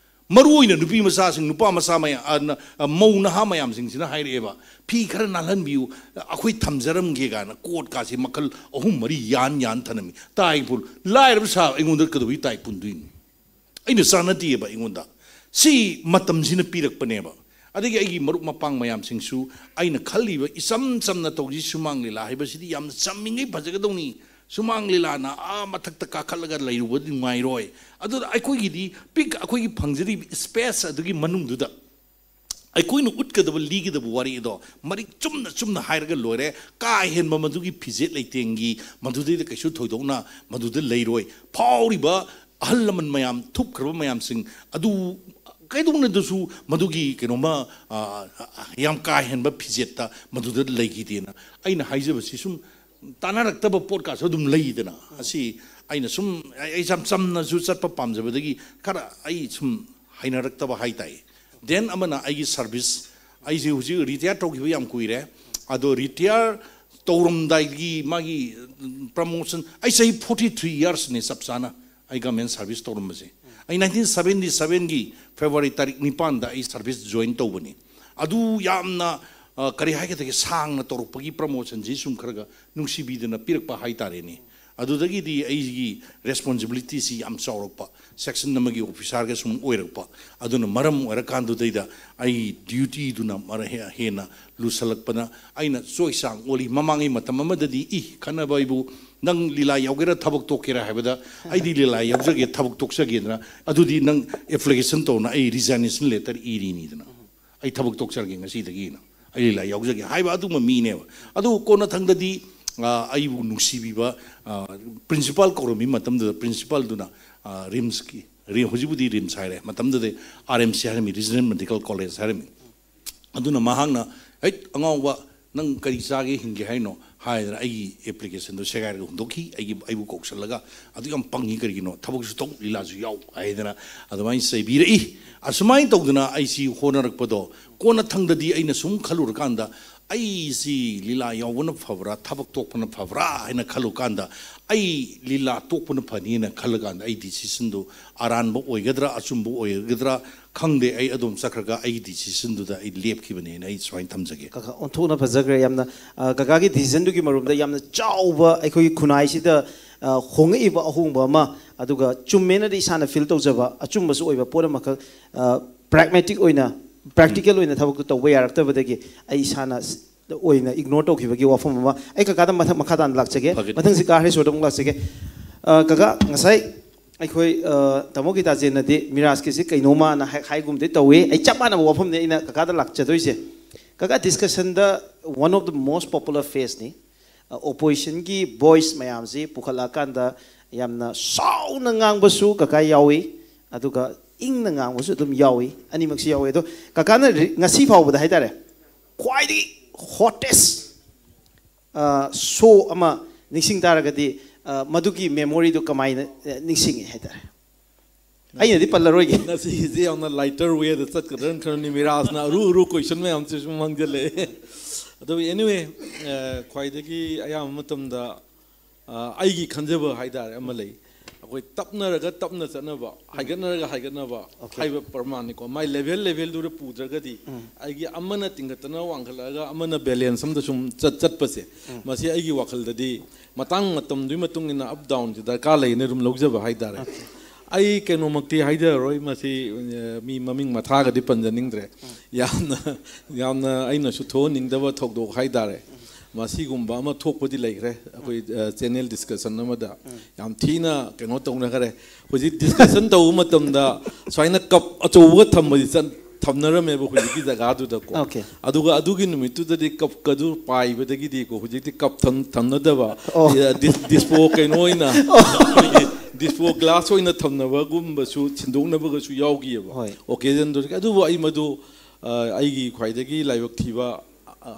ꯃꯔꯨ ꯑꯣꯏꯅ ꯅꯨꯄꯤ ꯃꯆꯥꯁꯤꯡ, ꯅꯨꯄꯥ ꯃꯆꯥ ꯃꯌꯥꯝ, ꯑ, ꯅ-, ꯑ, ꯃꯧ ꯅꯍꯥ ꯃꯌꯥꯝꯁꯤꯡꯁꯤꯅ ꯍꯥꯏꯔꯛꯑꯦꯕ, "ꯐꯤ ꯈꯔ ꯅꯥꯜꯍꯟꯕꯤꯌꯨ, ꯑꯩꯈꯣꯏ ꯊꯝꯖꯔꯝꯒꯦ" ꯀꯥꯏꯅ ꯀꯣꯠꯀꯥꯁꯦ ꯃꯈꯜ ꯑꯍꯨꯝ ꯃꯔꯤ ꯌꯥꯟ ꯌꯥꯟ ꯊꯅꯝꯃꯤ꯫ ꯇꯥꯏ ꯄꯨ-, ꯂꯥꯏꯔꯕ ꯁꯥꯕ ꯑꯩꯉꯣꯟꯗ ꯀꯩꯗꯧꯕꯩ ꯇꯥꯏ ꯄꯨꯟꯗꯣꯏꯅꯣ? ꯑꯩꯅ ꯆꯥꯟꯅꯗꯦꯕ ꯑꯩꯉꯣꯟꯗ꯫ ꯁꯤ ꯃꯇꯝꯁꯤꯅ ꯄꯤꯔꯛꯄꯅꯦꯕ꯫ ꯑꯗꯒꯤ ꯑꯩꯒꯤ ꯃꯔꯨꯞ ꯃꯄꯥꯡ ꯃꯌꯥꯝꯁꯤꯡꯁꯨ ꯑꯩꯅ ꯈꯜꯂꯤꯕ ꯏꯆꯝ ꯆꯝꯅ ꯇꯧꯁꯤ, ꯁꯨꯃꯥꯡ ꯂꯤꯂꯥ ꯍꯥꯏꯕꯁꯤꯗꯤ ꯌꯥꯝꯅ ꯆꯝꯃꯤꯉꯩ ꯐꯖꯒꯗꯧꯅꯤ, ꯁꯨꯃꯥꯡ ꯂꯤꯂꯥꯅ ꯑꯥ ꯃꯊꯛꯇ ꯀꯥꯈꯠꯂꯒ ꯂꯩꯔꯨꯕꯗꯤ ꯅꯨꯡꯉꯥꯏꯔꯣꯏ꯫ ꯑꯗꯨꯗ ꯑꯩꯈꯣꯏꯒꯤꯗꯤ ꯄꯤꯛ ꯑꯩꯈꯣꯏꯒꯤ ꯐꯪꯖꯔꯤꯕ ꯏꯁꯄꯦꯁ ꯑꯗꯨꯒꯤ ꯃꯅꯨꯡꯗꯨꯗ ꯑꯩꯈꯣꯏꯅ ꯎꯠꯀꯗꯕ ꯂꯤꯒꯗꯕ ꯋꯥꯔꯤ ꯑꯗꯣ ꯃꯔꯤꯛ ꯆꯨꯝꯅ ꯆꯨꯝꯅ ꯍꯥꯏꯔꯒ ꯂꯣꯏꯔꯦ꯫ ꯀꯥ ꯍꯦꯟꯕ ꯃꯗꯨꯒꯤ ꯐꯤꯖꯦꯠ ꯂꯩꯇꯦꯡꯒꯤ ꯃꯗꯨꯗꯩꯗ ꯀꯩꯁꯨ ꯊꯣꯏꯗꯣꯛꯅ ꯃꯗꯨꯗ ꯂꯩꯔꯣꯏ꯫ ꯐꯥꯎꯔꯤꯕ ꯑꯍꯜ ꯂꯃꯟ ꯃꯌꯥꯝ, ꯊꯨꯞꯈ꯭ꯔꯕ ꯃꯌꯥꯝꯁꯤꯡ ꯑꯗꯨ ꯀꯩꯗꯧꯅꯗꯁꯨ ꯃꯗꯨꯒꯤ ꯀꯩꯅꯣꯃ, ꯑ, ꯌꯥꯝ ꯀꯥ ꯍꯦꯟꯕ ꯐꯤꯖꯦꯠꯇ ꯃꯗꯨꯗ ꯂꯩꯈꯤꯗꯦꯅ ꯑꯩꯅ ꯍꯥꯏꯖꯕꯁꯤ ꯁꯨꯝ ꯇꯥꯟꯅꯔꯛꯇꯕ ꯄꯣꯠꯀꯥꯁꯨ ꯑꯗꯨꯝ ꯂꯩꯗꯅ꯫ ꯑꯁꯤ ꯑꯩꯅ ꯁꯨꯝ, ꯑꯩ ꯑꯩ ꯌꯥꯝ ꯆꯝꯅꯁꯨ ꯆꯠꯄ ꯄꯥꯝꯖꯕꯗꯒꯤ ꯈꯔ ꯑꯩ ꯁꯨꯝ ꯍꯩꯅꯔꯛꯇꯕ ꯍꯥꯏ ꯇꯥꯏ꯫ ꯗꯦꯟ ꯑꯃꯅ ꯑꯩꯒꯤ ꯁꯥꯔꯚꯤꯁ, ꯑꯩꯁꯦ ꯍꯧꯖꯤꯛ ꯔꯤꯇꯥꯌꯔ ꯇꯧꯈꯤꯕ ꯌꯥꯝ ꯀꯨꯏꯔꯦ꯫ ꯑꯗꯣ ꯔꯤꯇꯥꯌꯔ ꯇꯧꯔꯝꯗꯥꯏꯒꯤ ꯃꯥꯒꯤ ꯄ꯭ꯔꯃꯣꯁꯟ, ꯑꯩ ꯆꯍꯤ ꯐꯣꯔꯇꯤ ꯊ꯭ꯔꯤ ꯌꯥꯔꯁꯅꯦ ꯆꯞ ꯆꯥꯅ ꯑꯩ ꯒꯚꯔꯟꯃꯦꯟ ꯁꯥꯔꯚꯤꯁ ꯇꯧꯔꯝꯕꯁꯦ꯫ ꯑꯩ ꯅꯥꯏꯟꯇꯤꯟ ꯁꯕꯦꯟꯇꯤ ꯁꯕꯦꯟꯒꯤ ꯐꯦꯕ꯭ꯔꯨꯋꯥꯔꯤ ꯇꯥꯔꯤꯛ ꯅꯤꯄꯥꯟꯗ ꯑꯩ ꯁꯥꯔꯚꯤꯁ ꯖꯣꯏꯟ ꯇꯧꯕꯅꯤ꯫ ꯑꯗꯨ ꯌꯥꯝꯅ, ꯑ, ꯀꯔꯤ ꯍꯥꯏꯒꯗꯒꯦ, ꯁꯥꯡꯅ ꯇꯧꯔꯛꯄꯒꯤ ꯄ꯭ꯔꯃꯣꯁꯟꯁꯤ ꯁꯨꯝ ꯈꯔꯒ ꯅꯨꯡꯁꯤꯕꯤꯗꯅ ꯄꯤꯔꯛꯄ ꯍꯥꯏꯇꯥꯔꯦꯅꯦ꯫ ꯑꯗꯨꯗꯒꯤꯗꯤ ꯑꯩꯒꯤ ꯔꯦꯁꯄꯣꯟꯁꯤꯕꯤꯂꯤꯇꯤꯁꯤ ꯌꯥꯝ ꯆꯥꯎꯔꯛꯄ, ꯁꯦꯛꯁꯟ ꯑꯃꯒꯤ ꯑꯣꯐꯤꯁꯥꯔꯒ ꯁꯨꯝ ꯑꯣꯏꯔꯛꯄ꯫ ꯑꯗꯨꯅ ꯃꯔꯝ ꯑꯣꯏꯔꯀꯥꯟꯗꯨꯗꯩꯗ ꯑꯩ ꯗ꯭ꯌꯨꯇꯤꯗꯨꯅ ꯃꯔ-, ꯍꯦ-, ꯍꯦꯟꯅ ꯂꯨꯁꯜꯂꯛꯄꯅ ꯑꯩꯅ ꯆꯣꯏ ꯆꯥꯡ ꯑꯣꯜꯂꯤ꯫ ꯃꯃꯥꯡꯉꯩ ꯃꯇꯝ ꯑꯃꯗꯗꯤ, "ꯏ, ꯈꯟꯅꯕ ꯑꯩꯕꯨ, ꯅꯪ ꯂꯤꯂꯥ ꯌꯥꯎꯒꯦꯔꯥ ꯊꯕꯛ ꯇꯣꯛꯀꯦꯔꯥ?" ꯍꯥꯏꯕꯗ, "ꯑꯩꯗꯤ ꯂꯤꯂꯥ ꯌꯥꯎꯖꯒꯦ, ꯊꯕꯛ ꯇꯣꯛꯆꯒꯦꯗꯅ, ꯑꯗꯨꯗꯤ ꯅꯪ ꯑꯦꯄ꯭ꯂꯤꯀꯦꯁꯟ ꯇꯧꯅ ꯑꯩ ꯔꯤꯖꯥꯏꯅꯦꯁꯟ ꯂꯦꯇꯔ ꯏꯔꯤꯅꯤꯗꯅ, ꯑꯩ ꯊꯕꯛ ꯇꯣꯛꯆꯔꯒꯦ ꯉꯁꯤꯗꯒꯤꯅ, ꯑꯩ ꯂꯤꯂꯥ ꯌꯥꯎꯖꯒꯦ" ꯍꯥꯏꯕ ꯑꯗꯨꯒꯨꯝꯕ ꯃꯤꯅꯦꯕ꯫ ꯑꯗꯨ ꯀꯣꯟꯅꯊꯪꯗꯗꯤ, ꯑ, ꯑꯩꯕꯨ ꯅꯨꯡꯁꯤꯕꯤꯕ, ꯑ, ꯄ꯭ꯔꯤꯟꯁꯤꯄꯥꯜ ꯀꯧꯔꯝꯃꯤ ꯃꯇꯝꯗꯨꯗ, ꯄ꯭ꯔꯤꯟꯁꯤꯄꯥꯜꯗꯨꯅ, ꯑ, ꯔꯤꯝꯁꯀꯤ, ꯔꯤ-, ꯍꯧꯖꯤꯛꯄꯨꯗꯤ ꯔꯤꯝꯁ ꯍꯥꯏꯔꯦ, ꯃꯇꯝꯗꯨꯗ ꯑꯥꯔ ꯑꯦꯝ ꯁꯤ ꯍꯥꯏꯔꯝꯃꯤ, ꯔꯤꯖꯅꯦꯜ ꯃꯦꯗꯤꯀꯦꯜ ꯀꯣꯂꯦꯖ ꯍꯥꯏꯔꯝꯃꯤ꯫ ꯑꯗꯨꯅ ꯃꯍꯥꯛꯅ, "ꯍꯩꯠ, ꯑꯉꯥꯎꯕ, ꯅꯪ ꯀꯔꯤ ꯆꯥꯒꯦ ꯍꯤꯡꯒꯦ ꯍꯥꯏꯅꯣ?" ꯍꯥꯏꯗꯅ ꯑꯩꯒꯤ ꯑꯦꯄ꯭ꯂꯤꯀꯦꯁꯟꯗꯣ ꯁꯦꯒꯥꯏꯔꯒ ꯍꯨꯟꯗꯣꯛꯈꯤ꯫ ꯑꯩꯒꯤ, ꯑꯩꯕꯨ ꯀꯧꯁꯜꯂꯒ, "ꯑꯗꯨ ꯌꯥꯝ ꯄꯪꯉꯤ, ꯀꯔꯤꯒꯤꯅꯣ? ꯊꯕꯛꯁꯨ ꯇꯧ, ꯂꯤꯂꯥꯁꯨ ꯌꯥꯎ" ꯍꯥꯏꯗꯅ ꯑꯗꯨꯃꯥꯏꯅ ꯆꯩꯕꯤꯔꯛꯏ꯫ ꯑꯁꯨꯃꯥꯏꯅ ꯇꯧꯗꯅ ꯑꯩꯁꯤ ꯍꯣꯠꯅꯔꯛꯄꯗꯣ, ꯀꯣꯟꯅꯊꯪꯗꯗꯤ ꯑꯩꯅ ꯁꯨꯝ ꯈꯜꯂꯨꯔꯀꯥꯟꯗ, "ꯑꯩꯁꯤ ꯂꯤꯂꯥ ꯌꯥꯎꯕꯅ ꯐꯕ꯭ꯔꯥ, ꯊꯕꯛ ꯇꯣꯛꯄꯅ ꯐꯕ꯭ꯔꯥ?" ꯍꯥꯏꯅ ꯈꯜꯂꯨꯀꯥꯟꯗ, ꯑꯩ ꯂꯤꯂꯥ ꯇꯣꯛꯄꯅ ꯐꯅꯤꯅ ꯈꯜꯂꯀꯥꯟꯗ, ꯑꯩ ꯗꯤꯁꯤꯁꯟꯗꯨ ꯑꯔꯥꯟꯕ ꯑꯣꯏꯒꯗ꯭ꯔꯥ, ꯑꯆꯨꯝꯕ ꯑꯣꯏꯒꯗ꯭ꯔꯥ ꯈꯪꯗꯦ꯫ ꯑꯩ ꯑꯗꯨꯝ ꯆꯠꯈ꯭ꯔꯒ ꯑꯩꯒꯤ ꯗꯤꯁꯤꯁꯟꯗꯨꯗ ꯑꯩ ꯂꯦꯞꯈꯤꯕꯅꯦꯅ ꯑꯩ ꯁꯨꯃꯥꯏꯅ ꯊꯝꯖꯒꯦ꯫ ꯀꯀꯥ, ꯑꯣꯟꯊꯣꯛꯅ ꯐꯖꯈ꯭ꯔꯦ꯫ ꯌꯥꯝꯅ, ꯑ, ꯀꯀꯥꯒꯤ ꯗꯤꯁꯤꯖꯟꯗꯨꯒꯤ ꯃꯔꯨꯝꯗ ꯌꯥꯝꯅ ꯆꯥꯎꯕ ꯑꯩꯈꯣꯏꯒꯤ ꯈꯨꯟꯅꯥꯏꯁꯤꯗ, ꯑ, ꯍꯣꯡꯉꯛꯏꯕ ꯑꯍꯣꯡꯕ ꯑꯃ, ꯑꯗꯨꯒ ꯆꯨꯝꯃꯦꯅꯗꯤ ꯏꯁꯥꯅ ꯐꯤꯜ ꯇꯧꯖꯕ, ꯑꯆꯨꯝꯕꯁꯨ ꯑꯣꯏꯕ ꯄꯣꯠ ꯑꯃꯈꯛ, ꯑ, ꯄ꯭ꯔꯦꯒꯃꯦꯇꯤꯛ ꯑꯣꯏꯅ, ꯄ꯭ꯔꯦꯛꯇꯤꯀꯦꯜ ꯑꯣꯏꯅ ꯊꯕꯛꯇꯨ ꯇꯧꯕ ꯌꯥꯔꯛꯇꯕꯗꯒꯤ ꯑꯩ ꯏꯁꯥꯅ ꯁ-, ꯑꯣꯏꯅ ꯏꯒꯅꯣꯔ ꯇꯧꯈꯤꯕꯒꯤ ꯋꯥꯐꯝ ꯑꯃ꯫ ꯑꯩ ꯀꯀꯥꯗ ꯃꯊꯪ, ꯃꯈꯥ ꯇꯥꯅ ꯂꯥꯛꯆꯒꯦ꯫ ꯐꯒꯅꯤ꯫ ꯃꯊꯪꯁꯤ ꯀꯥ ꯍꯔꯦꯁꯣꯔꯗ ꯑꯃꯨꯛ ꯂꯥꯛꯆꯒꯦ꯫ ꯑ, ꯀꯀꯥ, ꯉꯁꯥꯏ ꯑꯩꯈꯣꯏ, ꯑ, ꯇꯥꯃꯣ ꯒꯤꯇꯥꯖꯦꯟꯅꯗꯤ ꯃꯤꯔꯥꯖꯀꯤꯁꯤ ꯀꯩꯅꯣꯃꯅ ꯍꯥꯏ-, ꯍꯥꯏꯒꯨꯝꯗꯤ ꯇꯧꯏ꯫ ꯑꯩ ꯆꯞ ꯃꯥꯟꯅꯕ ꯋꯥꯐꯝꯅꯤ ꯑꯩꯅ ꯀꯀꯥꯗ ꯂꯥꯛꯆꯗꯣꯏꯁꯦ꯫ ꯀꯀꯥ, ꯗꯤꯁꯀꯁꯟꯗ one of the most popular phaseꯅꯤ꯫ ꯑ, ꯑꯣꯄꯣꯖꯤꯁꯟꯒꯤ ꯚꯣꯏꯁ ꯃꯌꯥꯝꯁꯤ ꯄꯨꯈꯠꯂꯛꯑꯀꯥꯟꯗ ꯌꯥꯝꯅ ꯁꯥꯎꯅ ꯉꯥꯡꯕꯁꯨ ꯀꯀꯥ ꯌꯥꯎꯏ, ꯑꯗꯨꯒ ꯏꯪꯅ ꯉꯥꯡꯕꯁꯨ ꯑꯗꯨꯝ ꯌꯥꯎꯏ, ꯑꯅꯤꯃꯛꯁꯤ ꯌꯥꯎꯏ꯫ ꯑꯗꯣ ꯀꯀꯥꯅ ꯔꯤ-, ꯉꯁꯤ ꯐꯥꯎꯕꯗ ꯍꯥꯏꯇꯥꯔꯦ, ꯈ꯭ꯋꯥꯏꯗꯒꯤ ꯍꯣꯇꯦꯁ ꯁꯣ ꯑꯃ ꯅꯤꯡꯁꯤꯡ ꯇꯥꯔꯒꯗꯤ, ꯑ, ꯃꯗꯨꯒꯤ ꯃꯦꯃꯣꯔꯤꯗꯨ ꯀꯃꯥꯏꯅ, ꯑ, ꯅꯤꯡꯁꯤꯡꯉꯤ ꯍꯥꯏꯇꯥꯔꯦ? ꯑꯩꯅꯗꯤ ꯄꯜꯂꯔꯣꯏꯒꯦ꯫ ꯉꯁꯤꯁꯦ ꯌꯥꯝꯅ ꯂꯥꯏꯇꯔ ꯋꯦꯗ ꯆꯠꯀꯗ꯭ꯔꯅ ꯈꯟꯕꯅꯤ, ꯃꯤꯔꯥꯖꯅ ꯑꯔꯨ ꯑꯔꯨ ꯀꯣꯏꯁꯟ ꯃꯌꯥꯝꯁꯦ ꯁꯨꯝ ꯍꯪꯖꯜꯂꯛꯑꯦ꯫ ꯑꯗꯨꯕꯨ anyway, ꯑ, ꯈ꯭ꯋꯥꯏꯗꯒꯤ ꯑꯌꯥꯝꯕ ꯃꯇꯝꯗ, ꯑ, ꯑꯩꯒꯤ ꯈꯟꯖꯕ ꯍꯥꯏꯇꯥꯔꯦ ꯑꯃ ꯂꯩ꯫ ꯑꯩꯈꯣꯏ ꯇꯞꯅꯔꯒ ꯇꯞꯅ ꯆꯠꯅꯕ, ꯍꯥꯏꯒꯠꯅꯔꯒ ꯍꯥꯏꯒꯠꯅꯕ Okay. ꯍꯥꯏꯕ ꯄ꯭ꯔꯃꯥꯟꯅꯤꯀꯣ꯫ ꯃꯥꯏ ꯂꯦꯚꯦꯜ ꯂꯦꯚꯦꯜꯗꯨꯗ ꯄꯨꯗ꯭ꯔꯒꯗꯤ ꯎꯝ꯫ ꯑꯩꯒꯤ ꯑꯃꯅ ꯇꯤꯡꯈꯠꯇꯅ ꯋꯥꯡꯈꯠꯂꯛꯑꯒ ꯑꯃꯅ ꯕꯦꯂꯦꯟꯁ ꯑꯝꯗ ꯁꯨꯝ ꯆꯠ-, ꯆꯠꯄꯁꯦ, ꯎꯝ꯫ ꯃꯁꯤ ꯑꯩꯒꯤ ꯋꯥꯈꯜꯗꯗꯤ ꯃꯇꯥꯡ ꯃꯇꯝꯗꯨꯒꯤ ꯃꯇꯨꯡ ꯏꯟꯅ ꯑꯞ ꯗꯥꯎꯟꯁꯦ ꯗꯔꯀꯥꯔ ꯂꯩꯅ ꯑꯗꯨꯝ ꯂꯧꯖꯕ ꯍꯥꯏꯇꯥꯔꯦ꯫ Okay. ꯑꯩ ꯀꯩꯅꯣꯃꯛꯇꯤ ꯍꯥꯏꯖꯔꯔꯣꯏ, ꯃꯁꯤ, ꯑ, ꯃꯤ ꯃꯃꯤꯡ ꯃꯊꯥꯒꯗꯤ ꯄꯟꯖꯅꯤꯡꯗ꯭ꯔꯦ꯫ ꯎꯝ꯫ ꯌꯥꯝꯅ, ꯌꯥꯝꯅ ꯑꯩꯅꯁꯨ ꯊꯣꯛꯍꯟꯅꯤꯡꯗꯕ ꯊꯧꯗꯣꯛ ꯍꯥꯏꯇꯥꯔꯦ꯫ ꯎꯝ꯫ ꯃꯁꯤꯒꯨꯝꯕ ꯑꯃ ꯊꯣꯛꯄꯗꯤ ꯂꯩꯈ꯭ꯔꯦ ꯑꯩꯈꯣꯏ, ꯎꯝ꯫ ꯑ, ꯆꯦꯅꯦꯜ ꯗꯤꯁꯀꯁꯟ ꯑꯃꯗ꯫ ꯎꯝ꯫ ꯌꯥꯝ ꯊꯤꯅ ꯀꯩꯅꯣ ꯇꯧꯅꯈ꯭ꯔꯦ꯫ ꯍꯧꯖꯤꯛ ꯗꯤꯁꯀꯁꯟ ꯇꯧꯕ ꯃꯇꯝꯗ ꯁꯨꯃꯥꯏꯅ ꯀꯞ ꯑꯆꯧꯕꯒ ꯊꯝꯕꯗꯤ ꯆꯠ-, ꯊꯝꯅꯔꯝꯃꯦꯕ ꯍꯧꯖꯤꯛꯀꯤ ꯖꯒꯥꯗꯨꯗꯀꯣ꯫ Okay. ꯑꯗꯨꯒ ꯑꯗꯨꯒꯤ ꯅꯨꯃꯤꯠꯇꯨꯗꯗꯤ ꯀꯞꯀꯗꯨ ꯄꯥꯏꯕꯗꯒꯤꯗꯤꯀꯣ, ꯍꯧꯖꯤꯛꯇꯤ ꯀꯞ ꯊꯝ-, ꯊꯝꯅꯗꯕ, ꯑꯣ꯫ ꯑ, ꯗꯤꯁ-, ꯗꯤꯁꯄꯣ ꯀꯩꯅꯣ ꯑꯣꯏꯅ, ꯑꯣ꯫ ꯗꯤꯁꯄꯣ ꯒ꯭ꯂꯥꯁ ꯑꯣꯏꯅ ꯊꯝꯅꯕꯒꯨꯝꯕꯁꯨ, ꯁꯤꯟꯗꯣꯛꯅꯕꯒꯁꯨ ꯌꯥꯎꯈꯤꯑꯕ꯫ ꯍꯣꯏ꯫ ꯑꯣꯀꯦꯖꯟꯗꯨ꯫ ꯑꯗꯨꯕꯨ ꯑꯩ ꯃꯗꯨ, ꯑ, ꯑꯩꯒꯤ ꯈ꯭ꯋꯥꯏꯗꯒꯤ ꯂꯥꯏꯕꯛ ꯊꯤꯕ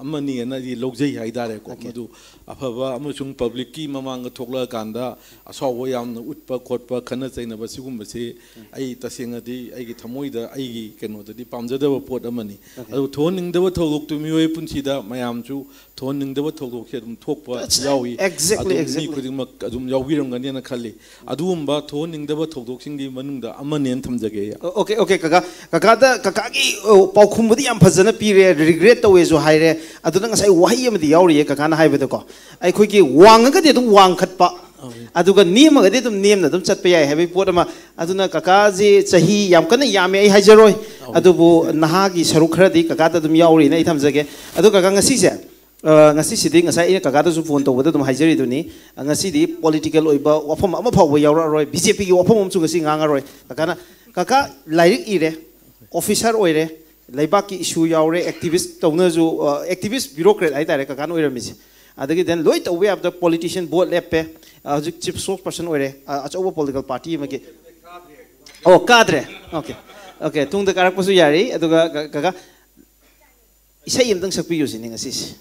ꯑꯃꯅꯤꯅ ꯑꯩꯗꯤ ꯂꯧꯖꯩ ꯍꯥꯏꯇꯥꯔꯦꯀꯣ꯫ Okay. ꯃꯗꯨ ꯑꯐꯕ ꯑꯃꯁꯨꯡ ꯄꯕ꯭ꯂꯤꯛꯀꯤ ꯃꯃꯥꯡꯗ ꯊꯣꯛꯂꯛꯑꯀꯥꯟꯗ ꯑꯁꯥꯎꯕ ꯌꯥꯝꯅ ꯎꯠꯄ ꯈꯣꯠꯄ, ꯈꯠꯅ ꯆꯩꯅꯕ ꯁꯤꯒꯨꯝꯕꯁꯤ ꯎꯝ꯫ ꯑꯩ ꯇꯁꯦꯡꯅꯗꯤ ꯑꯩꯒꯤ ꯊꯃꯣꯏꯗ, ꯑꯩꯒꯤ ꯀꯩꯅꯣꯗꯗꯤ ꯄꯥꯝꯖꯗꯕ ꯄꯣꯠ ꯑꯃꯅꯤ꯫ Okay. ꯑꯗꯨ ꯊꯣꯛꯍꯟꯅꯤꯡꯗꯕ ꯊꯧꯗꯣꯛꯇꯨ ꯃꯤꯑꯣꯏ ꯄꯨꯟꯁꯤꯗ ꯃꯌꯥꯝꯁꯨ ꯊꯣꯛꯍꯟꯅꯤꯡꯗꯕ ꯊꯧꯗꯣꯛꯁꯦ ꯑꯗꯨꯝ ꯊꯣꯛꯄ That's ꯌꯥꯎꯏ꯫ Exactly, ꯑꯗꯨ ꯃꯤ exactly. ꯈꯨꯗꯤꯡꯃꯛ ꯑꯗꯨꯝ ꯌꯥꯎꯕꯤꯔꯝꯒꯅꯤꯅ ꯈꯜꯂꯤ꯫ ꯑꯗꯨꯒꯨꯝꯕ ꯊꯣꯛꯍꯟꯅꯤꯡꯗꯕ ꯊꯧꯗꯣꯛꯁꯤꯡꯒꯤ ꯃꯅꯨꯡꯗ ꯑꯃꯅꯦꯅ ꯊꯝꯖꯒꯦ ꯑꯩ꯫ Okay, okay, ꯀꯀꯥ꯫ ꯀꯀꯥꯗ, ꯀꯀꯥꯒꯤ, ꯑ, ꯄꯥꯎꯈꯨꯝꯕꯨꯗꯤ ꯌꯥꯝ ꯐꯖꯅ ꯄꯤꯔꯦ, ꯔꯤꯒ꯭ꯔꯦꯠ ꯇꯧꯋꯦꯁꯨ ꯍꯥꯏꯔꯦ꯫ ꯑꯗꯨꯗ ꯉꯁꯥꯏ ꯋꯥꯍꯩ ꯑꯃꯗꯤ ꯌꯥꯎꯔꯤꯌꯦ ꯀꯀꯥꯅ ꯍꯥꯏꯕꯗꯀꯣ, ꯑꯩꯈꯣꯏꯒꯤ ꯋꯥꯡꯉꯒꯗꯤ ꯑꯗꯨꯝ ꯋꯥꯡꯈꯠꯄ, ꯑꯗꯨꯒ ꯅꯦꯝꯃꯒꯗꯤ ꯑꯗꯨꯝ ꯅꯦꯝꯅ ꯑꯗꯨꯝ ꯆꯠꯄ ꯌꯥꯏ ꯍꯥꯏꯕꯒꯤ ꯄꯣꯠ ꯑꯃ꯫ ꯑꯗꯨꯅ ꯀꯀꯥꯁꯤ ꯆꯍꯤ ꯌꯥꯝ ꯀꯟꯅ ꯌꯥꯝꯃꯦ ꯑꯩ ꯍꯥꯏꯖꯔꯣꯏ, ꯑꯗꯨꯕꯨ ꯅꯍꯥꯒꯤ ꯁꯔꯨꯛ ꯈꯔꯗꯤ ꯀꯀꯥꯗ ꯑꯗꯨꯝ ꯌꯥꯎꯔꯤꯅ ꯑꯩ ꯊꯝꯖꯒꯦ꯫ ꯑꯗꯣ ꯀꯀꯥ, ꯉꯁꯤꯁꯦ, ꯑ, ꯉꯁꯤꯁꯤꯗꯤ ꯉꯁꯥꯏ ꯑꯩꯅ ꯀꯀꯥꯗꯁꯨ ꯐꯣꯟ ꯇꯧꯕꯗ ꯑꯗꯨꯝ ꯍꯥꯏꯖꯔꯤꯗꯨꯅꯤ, ꯑ, ꯉꯁꯤꯗꯤ ꯄꯣꯂꯤꯇꯤꯀꯦꯜ ꯑꯣꯏꯕ ꯋꯥꯐꯝ ꯑꯃ ꯐꯥꯎꯕ ꯌꯥꯎꯔꯛꯑꯔꯣꯏ, ꯕꯤ ꯖꯦ ꯄꯤꯒꯤ ꯋꯥꯐꯝ ꯑꯃꯁꯨ ꯉꯁꯤ ꯉꯥꯡꯉꯔꯣꯏ꯫ ꯀꯀꯥꯅ, ꯀꯀꯥ ꯂꯥꯏꯔꯤꯛ ꯏꯔꯦ, ꯑꯣꯐꯤꯁꯥꯔ ꯑꯣꯏꯔꯦ, ꯂꯩꯕꯥꯛꯀꯤ ꯏꯁꯨ ꯌꯥꯎꯔꯦ, ꯑꯦꯛꯇꯤꯚꯤꯁ ꯇꯧꯅꯁꯨ, ꯑ, ꯑꯦꯛꯇꯤꯚꯤꯁ ꯕ꯭ꯌꯨꯔꯣꯀ꯭ꯔꯦꯠ ꯍꯥꯏꯇꯥꯔꯦ ꯀꯀꯥꯅ ꯑꯣꯏꯔꯝꯃꯤꯁꯦ꯫ ꯑꯗꯒꯤ then ꯂꯣꯏ ꯇꯧꯕ ꯌꯥꯕꯗ ꯄꯣꯂꯤꯇꯤꯁꯤꯌꯥꯟ ꯚꯣꯠ ꯂꯦꯞꯄꯦ, ꯑ, ꯍꯧꯖꯤꯛ ꯆꯤꯐ ꯁ꯭ꯄꯣꯛꯁ ꯄꯔꯁꯟ ꯑꯣꯏꯔꯦ, ꯑ, ꯑꯆꯧꯕ ꯄꯣꯂꯤꯇꯤꯀꯦꯜ ꯄꯥꯔꯇꯤ ꯑꯃꯒꯤ꯫ ꯑꯣ, ꯀꯥꯗ꯭ꯔꯦ꯫ ꯑꯣꯀꯦ, ꯑꯣꯀꯦ, ꯇꯨꯡꯗ ꯀꯥꯔꯛꯄꯁꯨ ꯌꯥꯔꯤ꯫ ꯑꯗꯨꯒ ꯀ-, ꯀꯀꯥ, ꯏꯁꯩ ꯑꯃꯇꯪ ꯁꯛꯄꯤꯌꯨ ꯁꯤꯅꯤ ꯉꯁꯤꯁꯦ꯫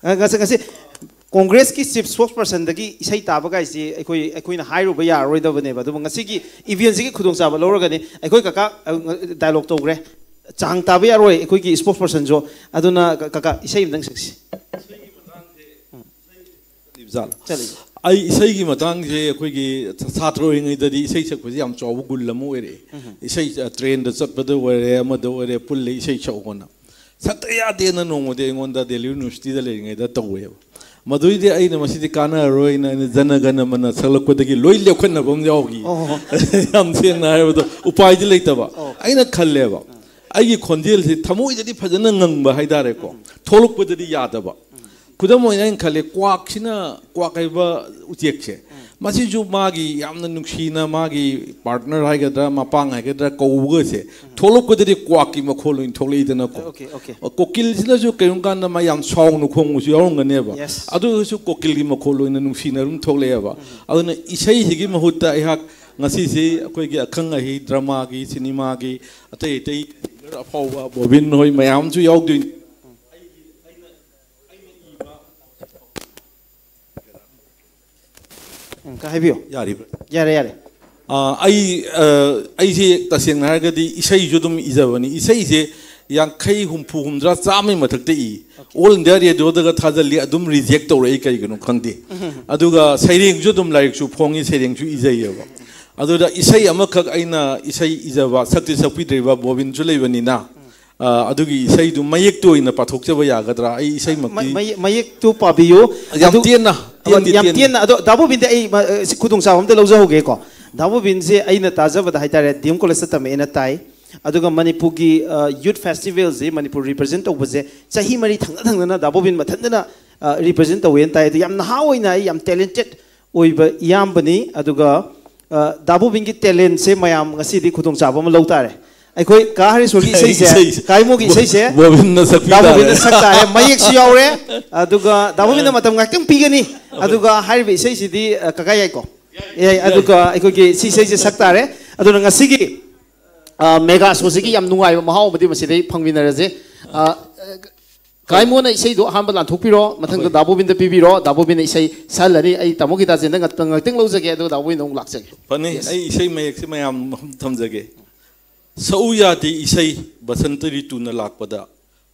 ꯑ, ꯉꯁꯤ, ꯉꯁꯤ ꯀꯣꯡꯒ꯭ꯔꯦꯁꯀꯤ ꯆꯤꯐ ꯁ꯭ꯄꯣꯛꯁ ꯄꯔꯁꯟꯗꯒꯤ ꯏꯁꯩ ꯇꯥꯕ ꯀꯥꯏꯁꯤ ꯑꯩꯈꯣꯏ, ꯑꯩꯈꯣꯏꯅ ꯍꯥꯏꯔꯨꯕ ꯌꯥꯔꯔꯣꯏꯗꯕꯅꯦꯕ꯫ ꯑꯗꯨꯕꯨ ꯉꯁꯤꯒꯤ ꯏꯚꯦꯟꯁꯤꯒꯤ ꯈꯨꯗꯣꯡꯆꯥꯕ ꯂꯧꯔꯒꯅꯤ꯫ ꯑꯩꯈꯣꯏ ꯀꯀꯥ, ꯑ, ꯗꯥꯏꯂꯣꯛ ꯇꯧꯈ꯭ꯔꯦ, ꯆꯥꯡ ꯇꯥꯕ ꯌꯥꯔꯣꯏ ꯑꯩꯈꯣꯏꯒꯤ ꯁ꯭ꯄꯣꯛꯁ ꯄꯔꯁꯟꯁꯨ꯫ ꯑꯗꯨꯅ ꯀ-, ꯀꯀꯥ, ꯏꯁꯩ ꯑꯃꯇꯪ ꯁꯛꯁꯤ꯫ ꯆꯠꯂꯤꯕꯖꯥꯠꯂꯣ? ꯆꯠꯂꯤ꯫ ꯑꯩ ꯏꯁꯩꯒꯤ ꯃꯇꯥꯡꯁꯦ ꯑꯩꯈꯣꯏꯒꯤ ꯁꯥꯇ꯭ꯔ ꯑꯣꯏꯔꯤꯉꯩꯗꯗꯤ ꯏꯁꯩ ꯁꯛꯄꯁꯦ ꯌꯥꯝ ꯆꯥꯎꯕ ꯒꯨꯜ ꯑꯃ ꯑꯣꯏꯔꯛꯑꯦ꯫ ꯏꯁꯩ, ꯑ, ꯇ꯭ꯔꯦꯟꯗ ꯆꯠꯄꯗ ꯑꯣꯏꯔꯦ, ꯑꯃꯗ ꯑꯣꯏꯔꯦ, ꯄꯨꯜꯂꯦ ꯏꯁꯩ ꯁꯛꯎꯅ꯫ ꯁꯛꯇ ꯌꯥꯗꯦꯅ ꯅꯣꯡꯃꯗꯤ ꯑꯩꯉꯣꯟꯗ ꯗꯦꯜꯂꯤ ꯌꯨꯅꯤꯚꯔꯁꯤꯇꯤꯗ ꯂꯩꯔꯤꯉꯩꯗ ꯇꯧꯋꯦꯕ꯫ ꯃꯗꯨꯏꯗꯤ ꯑꯩꯅ ꯃꯁꯤꯗꯤ ꯀꯥꯟꯅꯔꯔꯣꯏꯅ ꯑꯩꯅ ꯖꯅ ꯒꯅ ꯃꯅ ꯁꯛꯂꯛꯄꯗꯒꯤ ꯂꯣꯏ ꯂꯦꯞꯈꯠꯅꯕ ꯑꯃ ꯌꯥꯎꯈꯤ꯫ ꯑꯣ꯫ ꯌꯥꯝ ꯁꯦꯡꯅ ꯍꯥꯏꯔꯕꯗ ꯎꯄꯥꯏꯗꯤ ꯂꯩꯇꯕ꯫ ꯑꯣ꯫ ꯑꯩꯅ ꯈꯜꯂꯦꯕ, ꯑꯩꯒꯤ ꯈꯣꯟꯖꯦꯜꯁꯤ ꯊꯃꯣꯏꯗꯗꯤ ꯐꯖꯅ ꯉꯪꯕ ꯍꯥꯏꯇꯥꯔꯦꯀꯣ, ꯊꯣꯛꯂꯛꯄꯗꯗꯤ ꯌꯥꯗꯕ꯫ ꯈꯨꯗꯝ ꯑꯣꯏꯅ ꯑꯩꯅ ꯈꯜꯂꯦ, ꯀ꯭ꯋꯥꯛꯁꯤꯅ, ꯀ꯭ꯋꯥꯛ ꯍꯥꯏꯕ ꯎꯆꯦꯛꯁꯦ, ꯃꯁꯤꯁꯨ ꯃꯥꯒꯤ ꯌꯥꯝꯅ ꯅꯨꯡꯁꯤꯅ ꯃꯥꯒꯤ ꯄꯥꯔꯠꯅꯔ ꯍꯥꯏꯒꯗ꯭ꯔꯥ, ꯃꯄꯥꯡ ꯍꯥꯏꯒꯗ꯭ꯔꯥ, ꯀꯧꯕꯒꯁꯦ ꯊꯣꯛꯂꯛꯄꯗꯗꯤ ꯀ꯭ꯋꯥꯛꯀꯤ ꯃꯈꯣꯜ ꯑꯣꯏꯅ ꯊꯣꯛꯂꯛꯏꯗꯅꯀꯣ꯫ Okay, okay. ꯀꯣꯀꯤꯜꯁꯤꯅꯁꯨ ꯀꯔꯤꯒꯨꯝꯕ ꯀꯥꯟꯗ ꯃꯥ ꯌꯥꯝ ꯁꯥꯎꯅ ꯈꯣꯡꯕꯁꯨ ꯌꯥꯎꯔꯝꯒꯅꯦꯕ꯫ ꯌꯦꯁ꯫ ꯑꯗꯨ ꯑꯣꯏꯔꯁꯨ ꯀꯣꯀꯤꯜꯒꯤ ꯃꯈꯣꯜ ꯑꯣꯏꯅ ꯅꯨꯡꯁꯤꯅ ꯑꯗꯨꯝ ꯊꯣꯛꯂꯛꯑꯦꯕ꯫ ꯑꯗꯨꯅ ꯏꯁꯩꯁꯤꯒꯤ ꯃꯍꯨꯠꯇ ꯑꯩꯍꯥꯛ ꯉꯁꯤꯁꯤ ꯑꯩꯈꯣꯏꯒꯤ ꯑꯈꯪ ꯑꯍꯩ, ꯗ꯭ꯔꯃꯥꯒꯤ, ꯁꯤꯅꯦꯃꯥꯒꯤ, ꯑꯇꯩ ꯑꯇꯩ ꯑꯐꯥꯎꯕ ꯕꯣꯕꯤꯟ ꯍꯣꯏ ꯃꯌꯥꯝꯁꯨ ꯌꯥꯎꯗꯣꯏꯅꯤ꯫ ꯎꯝ, ꯀ-, ꯍꯥꯏꯕꯤꯌꯨ꯫ ꯌꯥꯔꯤꯕ꯭ꯔꯥ? ꯌꯥꯔꯦ, ꯌꯥꯔꯦ꯫ ꯑꯥ, ꯑꯩ, ꯑ, ꯑꯩꯁꯦ ꯇꯁꯦꯡꯅ ꯍꯥꯏꯔꯒꯗꯤ ꯏꯁꯩꯁꯨ ꯑꯗꯨꯝ ꯏꯖꯕꯅꯤ꯫ ꯏꯁꯩꯁꯦ ꯌꯥꯡꯈꯩ, ꯍꯨꯝꯐꯨ, ꯍꯨꯝꯗ꯭ꯔꯥ, ꯆꯥꯝꯃꯩ ꯃꯊꯛꯇ ꯏ꯫ ꯑꯣꯜ ꯏꯟꯗꯤꯌꯥ ꯔꯦꯗꯤꯑꯣꯗꯒ ꯊꯥꯖꯤꯜꯂꯤ, ꯑꯗꯨꯝ ꯔꯤꯖꯦꯛ ꯇꯧꯔꯛꯏ꯫ ꯀꯩꯒꯤꯅꯣ ꯈꯪꯗꯦ꯫ ꯑꯗꯨꯒ ꯁꯩꯔꯦꯡꯁꯨ ꯑꯗꯨꯝ ꯂꯥꯏꯔꯤꯛꯁꯨ ꯐꯣꯡꯉꯤ, ꯁꯩꯔꯦꯡꯁꯨ ꯏꯖꯩꯌꯦꯕ꯫ ꯑꯗꯨꯗ ꯏꯁꯩ ꯑꯃꯈꯛ ꯑꯩꯅ ꯏꯁꯩ ꯏꯖꯕ, ꯁꯛꯇꯤ ꯁꯛꯄꯤꯗ꯭ꯔꯤꯕ ꯕꯣꯕꯤꯟꯁꯨ ꯂꯩꯕꯅꯤꯅ, ꯑ, ꯑꯗꯨꯒꯤ ꯏꯁꯩꯗꯨ ꯃꯌꯦꯛꯇꯨ ꯑꯣꯏꯅ ꯄꯥꯊꯣꯛꯆꯕ ꯌꯥꯒꯗ꯭ꯔꯥ? ꯑꯩ ꯏꯁꯩꯃꯛꯇꯤ ꯃ- ꯃꯌꯦꯛ- ꯃꯌꯦꯛꯇꯨ ꯄꯥꯕꯤꯌꯨ꯫ ꯌꯥꯝ ꯑꯗꯨ- ꯇꯦꯟꯅ, ꯇꯦꯟꯗꯤ ꯌꯥꯝ ꯇꯦꯟꯅ꯫ ꯇꯦꯟꯅ꯫ ꯑꯗꯣ ꯗꯥ ꯕꯣꯕꯤꯟꯗꯤ ꯑꯩ, ꯃ- ꯑ, ꯁꯤ ꯈꯨꯗꯣꯡꯆꯥꯕ ꯑꯝꯇ ꯂꯧꯖꯍꯧꯒꯦꯀꯣ꯫ ꯗꯥ ꯕꯣꯕꯤꯟꯁꯦ ꯑꯩꯅ ꯇꯥꯖꯕꯗ ꯍꯥꯏꯇꯥꯔꯦ, ꯗꯤ ꯑꯦꯝ ꯀꯣꯂꯦꯖꯇ ꯇꯝꯃꯛꯑꯦꯅ ꯇꯥꯏ꯫ ꯑꯗꯨꯒ ꯃꯅꯤꯄꯨꯔꯒꯤ, ꯑ, ꯌꯨꯠ ꯐꯦꯁꯇꯤꯚꯦꯜꯁꯤ ꯃꯅꯤꯄꯨꯔ ꯔꯤꯄ꯭ꯔꯖꯦꯟ ꯇꯧꯕꯁꯦ ꯆꯍꯤ ꯃꯔꯤ ꯊꯪꯅ ꯊꯪꯅꯅ ꯗꯥ ꯕꯣꯕꯤꯟ ꯃꯊꯟꯇꯅ, ꯑ, ꯔꯤꯄ꯭ꯔꯖꯦꯟ ꯇꯧꯋꯦꯅ ꯇꯥꯏ꯫ ꯑꯗꯨ ꯌꯥꯝ ꯅꯍꯥ ꯑꯣꯏꯅ ꯑꯩ ꯌꯥꯝ ꯇꯦꯂꯦꯟꯇꯦꯠ ꯑꯣꯏꯕ ꯏꯌꯥꯝꯕꯅꯤ꯫ ꯑꯗꯨꯒ, ꯑ, ꯗꯥ ꯕꯣꯕꯤꯟꯒꯤ ꯇꯦꯂꯦꯟꯁꯦ ꯃꯌꯥꯝ ꯉꯁꯤꯗꯤ ꯈꯨꯗꯣꯡꯆꯥꯕ ꯑꯃ ꯂꯧ ꯇꯥꯔꯦ꯫ ꯑꯩꯈꯣꯏ ꯀꯥ ꯍꯔꯦꯁꯣꯔꯒꯤ ꯏꯁꯩꯁꯦ, ꯏꯁꯩꯁꯦ꯫ ꯀꯥꯏꯃꯣꯒꯤ ꯏꯁꯩꯁꯦ ꯕꯣꯕꯤꯟꯅ ꯁꯛꯄꯤ ꯗꯥ ꯕꯣꯕꯤꯟꯅ ꯇꯥꯔꯦ꯫ ꯁꯛ ꯇꯥꯔꯦ, ꯃꯌꯦꯛꯁꯨ ꯌꯥꯎꯔꯦ꯫ ꯑꯗꯨꯒ ꯗꯥ ꯕꯣꯕꯤꯟꯅ ꯃꯇꯝ ꯉꯥꯛꯇꯪ ꯄꯤꯒꯅꯤ꯫ ꯑꯗꯨꯒ ꯍꯥꯏꯔꯤꯕ ꯏꯁꯩꯁꯤꯗꯤ, ꯑ, ꯀꯀꯥ ꯌꯥꯏꯀꯣ? ꯌꯥꯏ, ꯌꯥꯏ꯫ ꯑꯗꯨꯒ ꯑꯩꯈꯣꯏꯒꯤ ꯁꯤ ꯏꯁꯩꯁꯦ ꯁꯛ ꯇꯥꯔꯦ꯫ ꯑꯗꯨꯅ ꯉꯁꯤꯒꯤ, ꯑ, ꯃꯦꯒꯥ ꯁꯣꯁꯤꯒꯤ ꯌꯥꯝ ꯅꯨꯡꯉꯥꯏꯕ ꯃꯍꯥꯎ ꯑꯃꯗꯤ ꯃꯁꯤꯗꯩ ꯐꯪꯃꯤꯟꯅꯔꯁꯦ꯫ ꯑ, ꯀꯥꯏꯃꯣꯅ ꯏꯁꯩꯗꯣ ꯑꯍꯥꯟꯕ ꯂꯥꯟꯊꯣꯛꯄꯤꯔꯣ, ꯃꯊꯪꯗ ꯍꯣꯏ꯫ ꯗꯥ ꯕꯣꯕꯤꯟꯗ ꯄꯤꯕꯤꯔꯣ, ꯗꯥ ꯕꯣꯕꯤꯟꯅ ꯏꯁꯩ ꯁꯛꯍꯜꯂꯅꯤ꯫ ꯑꯩ ꯇꯥꯃꯣ ꯒꯤꯇꯥꯆꯦꯟꯗ ꯉꯥꯛꯇꯪ, ꯉꯥꯛꯇꯪ ꯂꯧꯖꯒꯦ, ꯑꯗꯨꯒ ꯗꯥ ꯕꯣꯕꯤꯟꯗ ꯑꯃꯨꯛ ꯂꯥꯛꯆꯒꯦ꯫ ꯐꯅꯤ, Yes. ꯑꯩ ꯏꯁꯩ ꯃꯌꯦꯛꯁꯦ ꯃꯌꯥꯝ ꯊꯝꯖꯒꯦ꯫ ꯁꯛꯎ ꯌꯥꯗꯦ ꯏꯁꯩ, ꯕꯁꯟꯇ ꯔꯤꯇꯨꯅ ꯂꯥꯛꯄꯗ꯫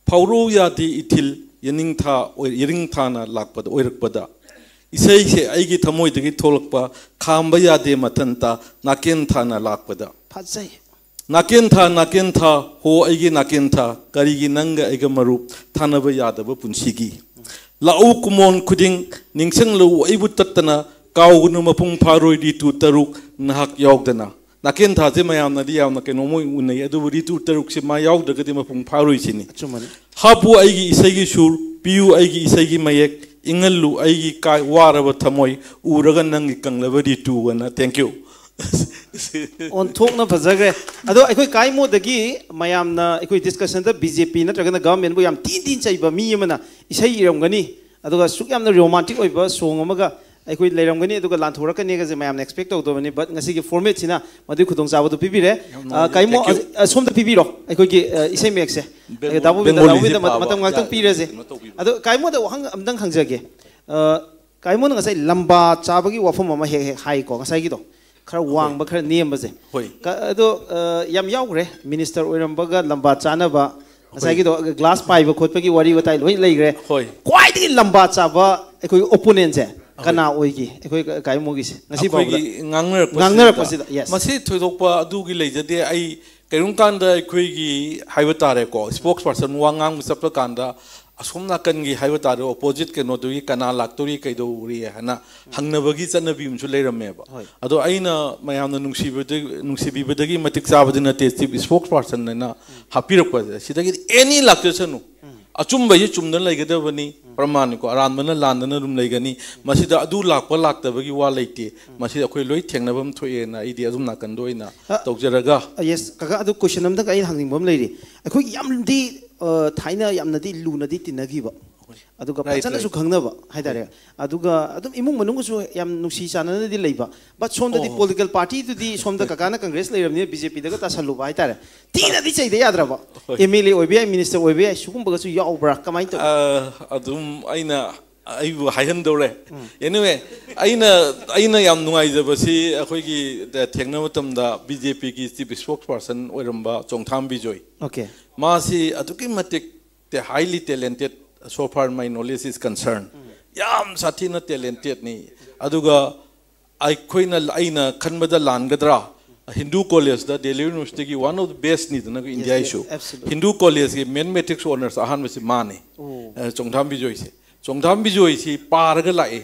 ꯐꯥꯎꯔꯛꯎ ꯌꯥꯗꯦ ꯏꯊꯤꯜ, ꯌꯦꯅꯤꯡꯊꯥ ꯑꯣꯏ-, ꯌꯦꯅꯤꯡꯊꯥꯅ ꯂꯥꯛꯄꯗ, ꯑꯣꯏꯔꯛꯄꯗ꯫ ꯏꯁꯩꯁꯦ ꯑꯩꯒꯤ ꯊꯃꯣꯏꯗꯒꯤ ꯊꯣꯛꯂꯛꯄ, ꯈꯥꯝꯕ ꯌꯥꯗꯦ ꯃꯊꯟꯇ, ꯅꯥꯀꯦꯟ ꯊꯥꯅ ꯂꯥꯛꯄꯗ꯫ ꯐꯖꯩ꯫ ꯅꯥꯀꯦꯟ ꯊꯥ, ꯅꯥꯀꯦꯟ ꯊꯥ, ꯍꯣ ꯑꯩꯒꯤ ꯅꯥꯀꯦꯟ ꯊꯥ, ꯀꯔꯤꯒꯤ ꯅꯪꯒ ꯑꯩꯒ ꯃꯔꯨꯞ ꯊꯥꯅꯕ ꯌꯥꯗꯕ ꯄꯨꯟꯁꯤꯒꯤ? ꯂꯥꯛꯎ ꯀꯨꯃꯣꯟ ꯈꯨꯗꯤꯡ, ꯅꯤꯡꯁꯤꯡꯂꯛꯎ ꯑꯩꯕꯨ ꯇꯠꯇꯅ, ꯀꯥꯎꯒꯅꯨ ꯃꯄꯨꯡ ꯐꯥꯔꯣꯏ ꯔꯤꯇꯨ ꯇꯔꯨꯛ ꯅꯍꯥꯛ ꯌꯥꯎꯗꯅ꯫ ꯅꯥꯀꯦꯟ ꯊꯥꯁꯦ ꯃꯌꯥꯝꯅꯗꯤ ꯌꯥꯝꯅ ꯀꯩꯅꯣꯝ ꯑꯣꯏ ꯎꯅꯩ, ꯑꯗꯨꯕꯨ ꯔꯤꯇꯨ ꯇꯔꯨꯛꯁꯦ ꯃꯥ ꯌꯥꯎꯗ꯭ꯔꯒꯗꯤ ꯃꯄꯨꯡ ꯐꯥꯔꯣꯏ ꯁꯤꯅꯤ꯫ ꯑꯆꯨꯝꯕꯅꯤ꯫ ꯍꯥꯞꯄꯨ ꯑꯩꯒꯤ ꯏꯁꯩꯒꯤ ꯁꯨꯔ, ꯄꯤꯌꯨ ꯑꯩꯒꯤ ꯏꯁꯩꯒꯤ ꯃꯌꯦꯛ, ꯏꯪꯍꯜꯂꯨ ꯑꯩꯒꯤ ꯀꯥꯏ ꯋꯥꯔꯕ ꯊꯃꯣꯏ, ꯎꯔꯒ ꯅꯪꯒꯤ ꯀꯪꯂꯕ ꯔꯤꯇꯨ ꯑꯅ꯫ Thank you꯫ ꯑꯣꯟꯊꯣꯛꯅ ꯐꯖꯈ꯭ꯔꯦ꯫ ꯑꯗꯣ ꯑꯩꯈꯣꯏ ꯀꯥꯏꯃꯣꯗꯒꯤ ꯃꯌꯥꯝꯅ ꯑꯩꯈꯣꯏ ꯗꯤꯁꯀꯁꯟꯗ ꯕꯤ ꯖꯦ ꯄꯤ ꯅꯠꯇ꯭ꯔꯒꯅ ꯒꯚꯔꯟꯃꯦꯟꯕꯨ ꯌꯥꯝ ꯊꯤꯅ ꯊꯤꯅ ꯆꯩꯕ ꯃꯤ ꯑꯃꯅ ꯏꯁꯩ ꯏꯔꯝꯒꯅꯤ, ꯑꯗꯨꯒ ꯁꯨꯛ ꯌꯥꯝꯅ ꯔꯣꯃꯥꯟꯇꯤꯛ ꯑꯣꯏꯕ ꯁꯣꯡ ꯑꯃꯒ ꯑꯩꯈꯣꯏ ꯂꯩꯔꯝꯒꯅꯤ, ꯑꯗꯨꯒ ꯂꯥꯟꯊꯣꯔꯛꯀꯅꯤꯒꯁꯦ ꯃꯌꯥꯝꯅ ꯑꯦꯛꯁꯄꯦꯛ ꯇꯧꯗꯕꯅꯤ꯫ But ꯉꯁꯤꯒꯤ ꯐꯣꯔꯃꯦꯠꯁꯤꯅ ꯃꯗꯨꯒꯤ ꯈꯨꯗꯣꯡꯆꯥꯕꯗꯨ ꯄꯤꯕꯤꯔꯦ꯫ ꯌꯥꯝ ꯑ, ꯅꯨꯡꯉꯥꯏꯖꯔꯦ꯫ ꯀꯥꯏꯃꯣ, Thank you꯫ ꯑ, ꯁꯣꯝꯗ ꯄꯤꯕꯤꯔꯣ ꯑꯩꯈꯣꯏꯒꯤ, ꯑ, ꯏꯁꯩ ꯃꯌꯦꯛꯁꯦ꯫ ꯕꯦꯡꯒꯣ-, ꯗꯥ ꯕꯣꯕꯤꯟꯗ, ꯗꯥ ꯕꯦꯡꯒꯣꯂꯤꯁꯦ ꯕꯣꯕꯤꯟꯗ ꯃ-, ꯄꯥꯕ ꯃꯇꯝ ꯉꯥꯛꯇꯪ ꯌꯥ-, ꯄꯤꯔꯁꯦ꯫ ꯀꯩꯅꯣ ꯇꯧꯕꯤꯕ꯫ ꯑꯗꯣ ꯀꯥꯏꯃꯣꯗ ꯋꯥꯍꯪ ꯑꯝꯇꯪ ꯍꯪꯖꯒꯦ꯫ ꯑ, ꯀꯥꯏꯃꯣꯅ ꯉꯁꯥꯏ ꯂꯝꯕꯥ ꯆꯥꯕꯒꯤ ꯋꯥꯐꯝ ꯑꯃ ꯍꯦꯛ ꯍꯦꯛ ꯍꯥꯏꯀꯣ, ꯉꯁꯥꯏꯒꯤꯗꯣ꯫ ꯈꯔ ꯍꯣꯏ꯫ ꯋꯥꯡꯕ, ꯈꯔ ꯅꯦꯝꯕꯁꯦ꯫ ꯍꯣꯏ꯫ ꯀ-, ꯑꯗꯣ, ꯑ, ꯌꯥꯝ ꯌꯥꯎꯈ꯭ꯔꯦ, ꯃꯤꯅꯤꯁꯇꯔ ꯑꯣꯏꯔꯝꯕꯒ ꯂꯝꯕꯥ ꯆꯥꯅꯕ, ꯍꯣꯏ꯫ ꯉꯁꯥꯏꯒꯤꯗꯣ ꯒ꯭ꯂꯥꯁ ꯄꯥꯏꯕ ꯈꯣꯠꯄꯒꯤ ꯋꯥꯔꯤ ꯋꯥꯇꯥꯏ ꯂꯣꯏ ꯂꯩꯈ꯭ꯔꯦ꯫ ꯍꯣꯏ꯫ ꯈ꯭ꯋꯥꯏꯗꯒꯤ ꯂꯝꯕꯥ ꯆꯥꯕ ꯑꯩꯈꯣꯏꯒꯤ ꯑꯣꯄꯣꯅꯦꯟꯁꯦ ꯑꯩꯈꯣꯏ꯫ ꯀꯅꯥ ꯑꯣꯏꯒꯦ? ꯑꯩꯈꯣꯏ ꯀ-, ꯀꯥꯏꯃꯣꯒꯤꯁꯦ ꯉꯁꯤ ꯐꯥꯎꯕꯗ ꯑꯩꯈꯣꯏꯒꯤ ꯉꯥꯡꯅꯔꯛꯄꯁꯤꯗ, ꯉꯥꯡꯅꯔꯛꯄꯁꯤꯗ, yes꯫ ꯃꯁꯤ ꯊꯣꯏꯗꯣꯛꯄ ꯑꯗꯨꯒꯤ ꯂꯩꯖꯗꯦ꯫ ꯑꯩ ꯀꯔꯤꯒꯨꯝꯕ ꯀꯥꯟꯗ ꯑꯩꯈꯣꯏꯒꯤ ꯍꯥꯏꯕ ꯇꯥꯔꯦꯀꯣ, ꯁ꯭ꯄꯣꯛꯁ ꯄꯥꯔꯁꯟ ꯋꯥ ꯉꯥꯡꯕ ꯆꯠꯄ ꯀꯥꯟꯗ ꯑꯁꯣꯝ ꯅꯥꯀꯟꯒꯤ ꯍꯥꯏꯕ ꯇꯥꯔꯦ, ꯑꯣꯄꯣꯖꯤꯠ ꯀꯩꯅꯣꯗꯨꯒꯤ ꯀꯅꯥ ꯂꯥꯛꯇꯣꯔꯤ, ꯀꯩꯗꯧꯔꯤ ꯍꯥꯏꯅ ꯍꯪꯅꯕꯒꯤ ꯆꯠꯅꯕꯤ ꯑꯃꯁꯨ ꯂꯩꯔꯝꯃꯦꯕ꯫ ꯍꯣꯏ꯫ ꯑꯗꯣ ꯑꯩꯅ ꯃꯌꯥꯝꯅ ꯅꯨꯡꯁꯤꯕꯗ-, ꯅꯨꯡꯁꯤꯕꯤꯕꯗꯒꯤ ꯃꯇꯤꯛ ꯆꯥꯕꯗꯤ ꯅꯠꯇꯦ, ꯆꯤꯐ ꯁ꯭ꯄꯣꯛꯁ ꯄꯥꯔꯁꯟ ꯍꯥꯏꯅ ꯍꯥꯞꯄꯤꯔꯛꯄꯁꯦ꯫ ꯁꯤꯗꯒꯤꯗꯤ ꯑꯦꯅꯤ ꯂꯥꯛꯆꯁꯅꯨ, ꯑꯆꯨꯝꯕꯁꯤ ꯆꯨꯝꯅ ꯂꯩꯒꯗꯕꯅꯤ, ꯄ꯭ꯔꯃꯥꯟꯅꯤꯀꯣ, ꯑꯔꯥꯟꯕꯅ ꯂꯥꯟꯗꯅ ꯑꯗꯨꯝ ꯂꯩꯒꯅꯤ꯫ ꯃꯁꯤꯗ ꯑꯗꯨ ꯂꯥꯛꯄ ꯂꯥꯛꯇꯕꯒꯤ ꯋꯥ ꯂꯩꯇꯦ꯫ ꯃꯁꯤ ꯑꯩꯈꯣꯏ ꯂꯣꯏ ꯊꯦꯡꯅꯐꯝ ꯊꯣꯛꯑꯦꯅ ꯑꯩꯗꯤ ꯑꯗꯨꯝ ꯅꯥꯀꯟꯗ ꯑꯣꯏꯅ ꯑ, ꯇꯧꯖꯔꯒ꯫ ꯌꯦꯁ, ꯀꯀꯥ, ꯑꯗꯨ ꯀꯣꯏꯁꯟ ꯑꯝꯇꯪ ꯑꯩꯅ ꯍꯪꯅꯤꯡꯕ ꯑꯃ ꯂꯩꯔꯤ꯫ ꯑꯩꯈꯣꯏꯒꯤ ꯌꯥꯝꯗꯤ, ꯑ, ꯊꯥꯏꯅ ꯌꯥꯝꯅꯗꯤ ꯂꯨꯅꯗꯤ ꯇꯤꯟꯅꯈꯤꯕ, ꯑꯗꯨꯒ Right, ꯐꯖꯅꯁꯨ right. ꯈꯪꯅꯕ ꯍꯥꯏꯇꯥꯔꯦ, ꯑꯗꯨꯒ ꯑꯗꯨꯝ ꯏꯃꯨꯡ ꯃꯅꯨꯡꯒꯁꯨ ꯌꯥꯝ ꯅꯨꯡꯁꯤ ꯆꯥꯟꯅꯅꯗꯤ ꯂꯩꯕ, ꯕꯠ ꯁꯣꯝꯗꯗꯤ ꯑꯣ꯫ ꯄꯣꯂꯤꯇꯤꯀꯦꯜ ꯄꯥꯔꯇꯤꯗꯨꯗꯤ ꯁꯣꯝꯗ ꯀꯀꯥꯅ ꯀꯪꯒ꯭ꯔꯦꯁ ꯂꯩꯔꯕꯅꯤꯅ ꯕꯤ ꯖꯦ ꯄꯤꯗꯒ ꯇꯥꯁꯜꯂꯨꯕ ꯍꯥꯏꯇꯥꯔꯦ, ꯊꯤꯅꯗꯤ ꯆꯩꯗ ꯌꯥꯗ꯭ꯔꯕ꯫ ꯍꯣꯏ꯫ ꯑꯦꯝ ꯑꯦꯜ ꯑꯦ ꯑꯣꯏꯕ ꯌꯥꯏ, ꯃꯤꯅꯤꯁꯇꯔ ꯑꯣꯏꯕ ꯌꯥꯏ, ꯁꯤꯒꯨꯝꯕꯒꯁꯨ ꯌꯥꯎꯕ꯭ꯔꯥ, ꯀꯃꯥꯏꯅ ꯇꯧꯏ? ꯑ, ꯑꯗꯨꯝ ꯑꯩꯅ ꯑꯩꯕꯨ ꯍꯥꯏꯍꯟꯗꯧꯔꯦ꯫ ꯑꯦꯅꯤꯋꯦ, ꯑꯩꯅ ꯑꯩꯅ ꯌꯥꯝ ꯅꯨꯡꯉꯥꯏꯖꯕꯁꯤ ꯑꯩꯈꯣꯏꯒꯤ ꯊꯦꯡꯅꯕ ꯃꯇꯝꯗ ꯕꯤ ꯖꯦ ꯄꯤꯒꯤ ꯆꯤꯐ ꯁ꯭ꯄꯣꯛꯁ ꯄꯥꯔꯁꯟ ꯑꯣꯏꯔꯝꯕ ꯆꯣꯡꯊꯥꯝ ꯕꯤꯖꯣꯏ, ꯑꯣꯀꯦ꯫ ꯃꯥꯁꯤ ꯑꯗꯨꯛꯀꯤ ꯃꯇꯤꯛ highly talented, so far my knowledge is concerned, ꯌꯥꯝ ꯁꯥꯊꯤꯅ ꯇꯦꯂꯦꯟꯇꯦꯠꯅꯤ꯫ ꯑꯗꯨꯒ ꯑꯩꯈꯣꯏꯅ, ꯑꯩꯅ ꯈꯟꯕꯗ ꯂꯥꯟꯒꯗ꯭ꯔꯥ, ꯍꯤꯟꯗꯨ ꯀꯣꯂꯦꯖꯇ ꯗꯦꯜꯂꯤ ꯌꯨꯅꯤꯚꯔꯁꯤꯇꯤꯒꯤ one of the best ꯅꯤꯗꯅ ꯏꯟꯗꯤꯌꯥꯒꯤꯁꯨ꯫ Yes, absolutely. Hindu ꯀꯣꯂꯦꯖꯀꯤ ꯃꯦꯊꯃꯦꯇꯤꯛꯁ ꯑꯣꯅꯔꯁ ꯑꯍꯥꯟꯕꯁꯤ ꯃꯥꯅꯤ꯫ ꯑꯣ꯫ ꯑ, ꯆꯣꯡꯊꯥꯝ ꯕꯤꯖꯣꯏꯁꯦ꯫ ꯆꯣꯡꯊꯥꯝ ꯕꯤꯖꯣꯏꯁꯤ ꯄꯥꯔꯒ ꯂꯥꯛꯏ,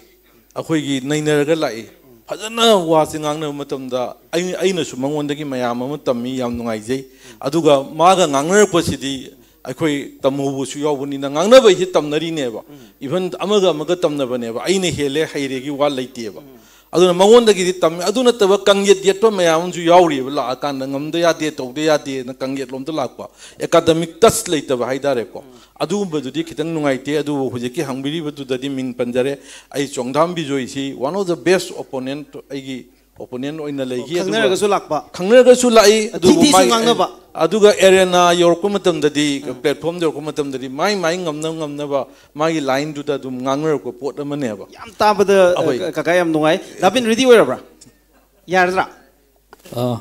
ꯑꯩꯈꯣꯏꯒꯤ ꯅꯩꯅꯔꯒ ꯂꯥꯛꯏ꯫ ꯐꯖꯅ ꯋꯥꯁꯤ ꯉꯥꯡꯅꯕ ꯃꯇꯝꯗ ꯑꯩ-, ꯑꯩꯅꯁꯨ ꯃꯉꯣꯟꯗꯒꯤ ꯃꯌꯥꯝ ꯑꯃ ꯇꯝꯃꯤ, ꯌꯥꯝ ꯅꯨꯡꯉꯥꯏꯖꯩ꯫ ꯑꯗꯨꯒ ꯃꯥꯒ ꯉꯥꯡꯅꯔꯛꯄꯁꯤꯗꯤ ꯑꯩꯈꯣꯏ ꯇꯝꯍꯧꯕꯁꯨ ꯌꯥꯎꯕꯅꯤꯅ ꯉꯥꯡꯅꯕ ꯍꯥꯏꯁꯤ ꯇꯝꯅꯔꯤꯅꯦꯕ꯫ ꯏꯚꯟ ꯑꯃꯒ ꯑꯃꯒ ꯇꯝꯅꯕꯅꯦꯕ, ꯑꯩꯅ ꯍꯦꯜꯂꯦ ꯍꯩꯔꯦꯒꯤ ꯋꯥ ꯂꯩꯇꯦꯕ꯫ ꯑꯗꯨꯅ ꯃꯉꯣꯟꯗꯒꯤꯗꯤ ꯇꯝꯃꯤ꯫ ꯑꯗꯨ ꯅꯠꯇꯕ ꯀꯪꯌꯦꯠ ꯌꯦꯠꯄ ꯃꯌꯥꯝ ꯑꯃꯁꯨ ꯌꯥꯎꯔꯤꯕ, ꯂꯥꯛꯑꯀꯥꯟꯗ ꯉꯝꯗ ꯌꯥꯗꯦ, ꯇꯧꯗ ꯌꯥꯗꯦꯅ ꯀꯪꯌꯦꯠꯂꯣꯝꯗ ꯂꯥꯛꯄ, ꯑꯦꯀꯥꯗꯃꯤꯛ ꯇꯁ ꯂꯩꯇꯕ ꯍꯥꯏꯇꯥꯔꯦꯀꯣ꯫ ꯑꯗꯨꯒꯨꯝꯕꯗꯨꯗꯤ ꯈꯤꯇꯪ ꯅꯨꯡꯉꯥꯏꯇꯦ꯫ ꯑꯗꯨꯕꯨ ꯍꯧꯖꯤꯛꯀꯤ ꯍꯪꯕꯤꯔꯤꯕꯗꯨꯗꯗꯤ ꯃꯤꯡ ꯄꯟꯖꯔꯦ꯫ ꯑꯩ ꯆꯣꯡꯊꯥꯝ ꯕꯤꯖꯣꯏꯁꯤ one of the best opponent, ꯑꯩꯒꯤ ꯑꯣꯄꯣꯅꯦꯟ ꯑꯣꯏꯅ ꯂꯩꯈꯤ꯫ ꯑꯗꯨꯕꯨ ꯈꯪꯅꯔꯒꯁꯨ ꯂꯥꯛꯄ? ꯈꯪꯅꯔꯒꯁꯨ ꯂꯥꯛꯏ, ꯑꯗꯨꯕꯨ ꯊꯤꯊꯤꯁꯨ ꯃꯥꯏ-, ꯉꯥꯡꯅꯕ? ꯑꯗꯨꯒ ꯑꯦꯔꯦꯅꯥ ꯌꯧꯔꯛꯄ ꯃꯇꯝꯗꯗꯤ, ꯄ꯭ꯂꯦꯠꯐꯣꯝꯗ ꯌꯧꯔꯛꯄ ꯃꯇꯝꯗꯗꯤ ꯃꯥꯏ ꯃꯥꯏ ꯉꯝꯅ ꯉꯝꯅꯕ ꯃꯥꯒꯤ ꯂꯥꯏꯟꯗꯨꯗ ꯑꯗꯨꯝ ꯉꯥꯡꯅꯔꯛꯄ ꯄꯣꯠ ꯑꯃꯅꯦꯕ꯫ ꯌꯥꯝ ꯇꯥꯕꯗ, ꯑꯍꯣꯏ꯫ ꯑ, ꯀꯀꯥ, ꯌꯥꯝ ꯅꯨꯡꯉꯥꯏ꯫ ꯗꯥꯕꯤꯟ, ꯔꯦꯗꯤ ꯑꯣꯏꯔꯕ꯭ꯔꯥ? ꯌꯥꯔꯗ꯭ꯔꯥ? ꯑꯥ,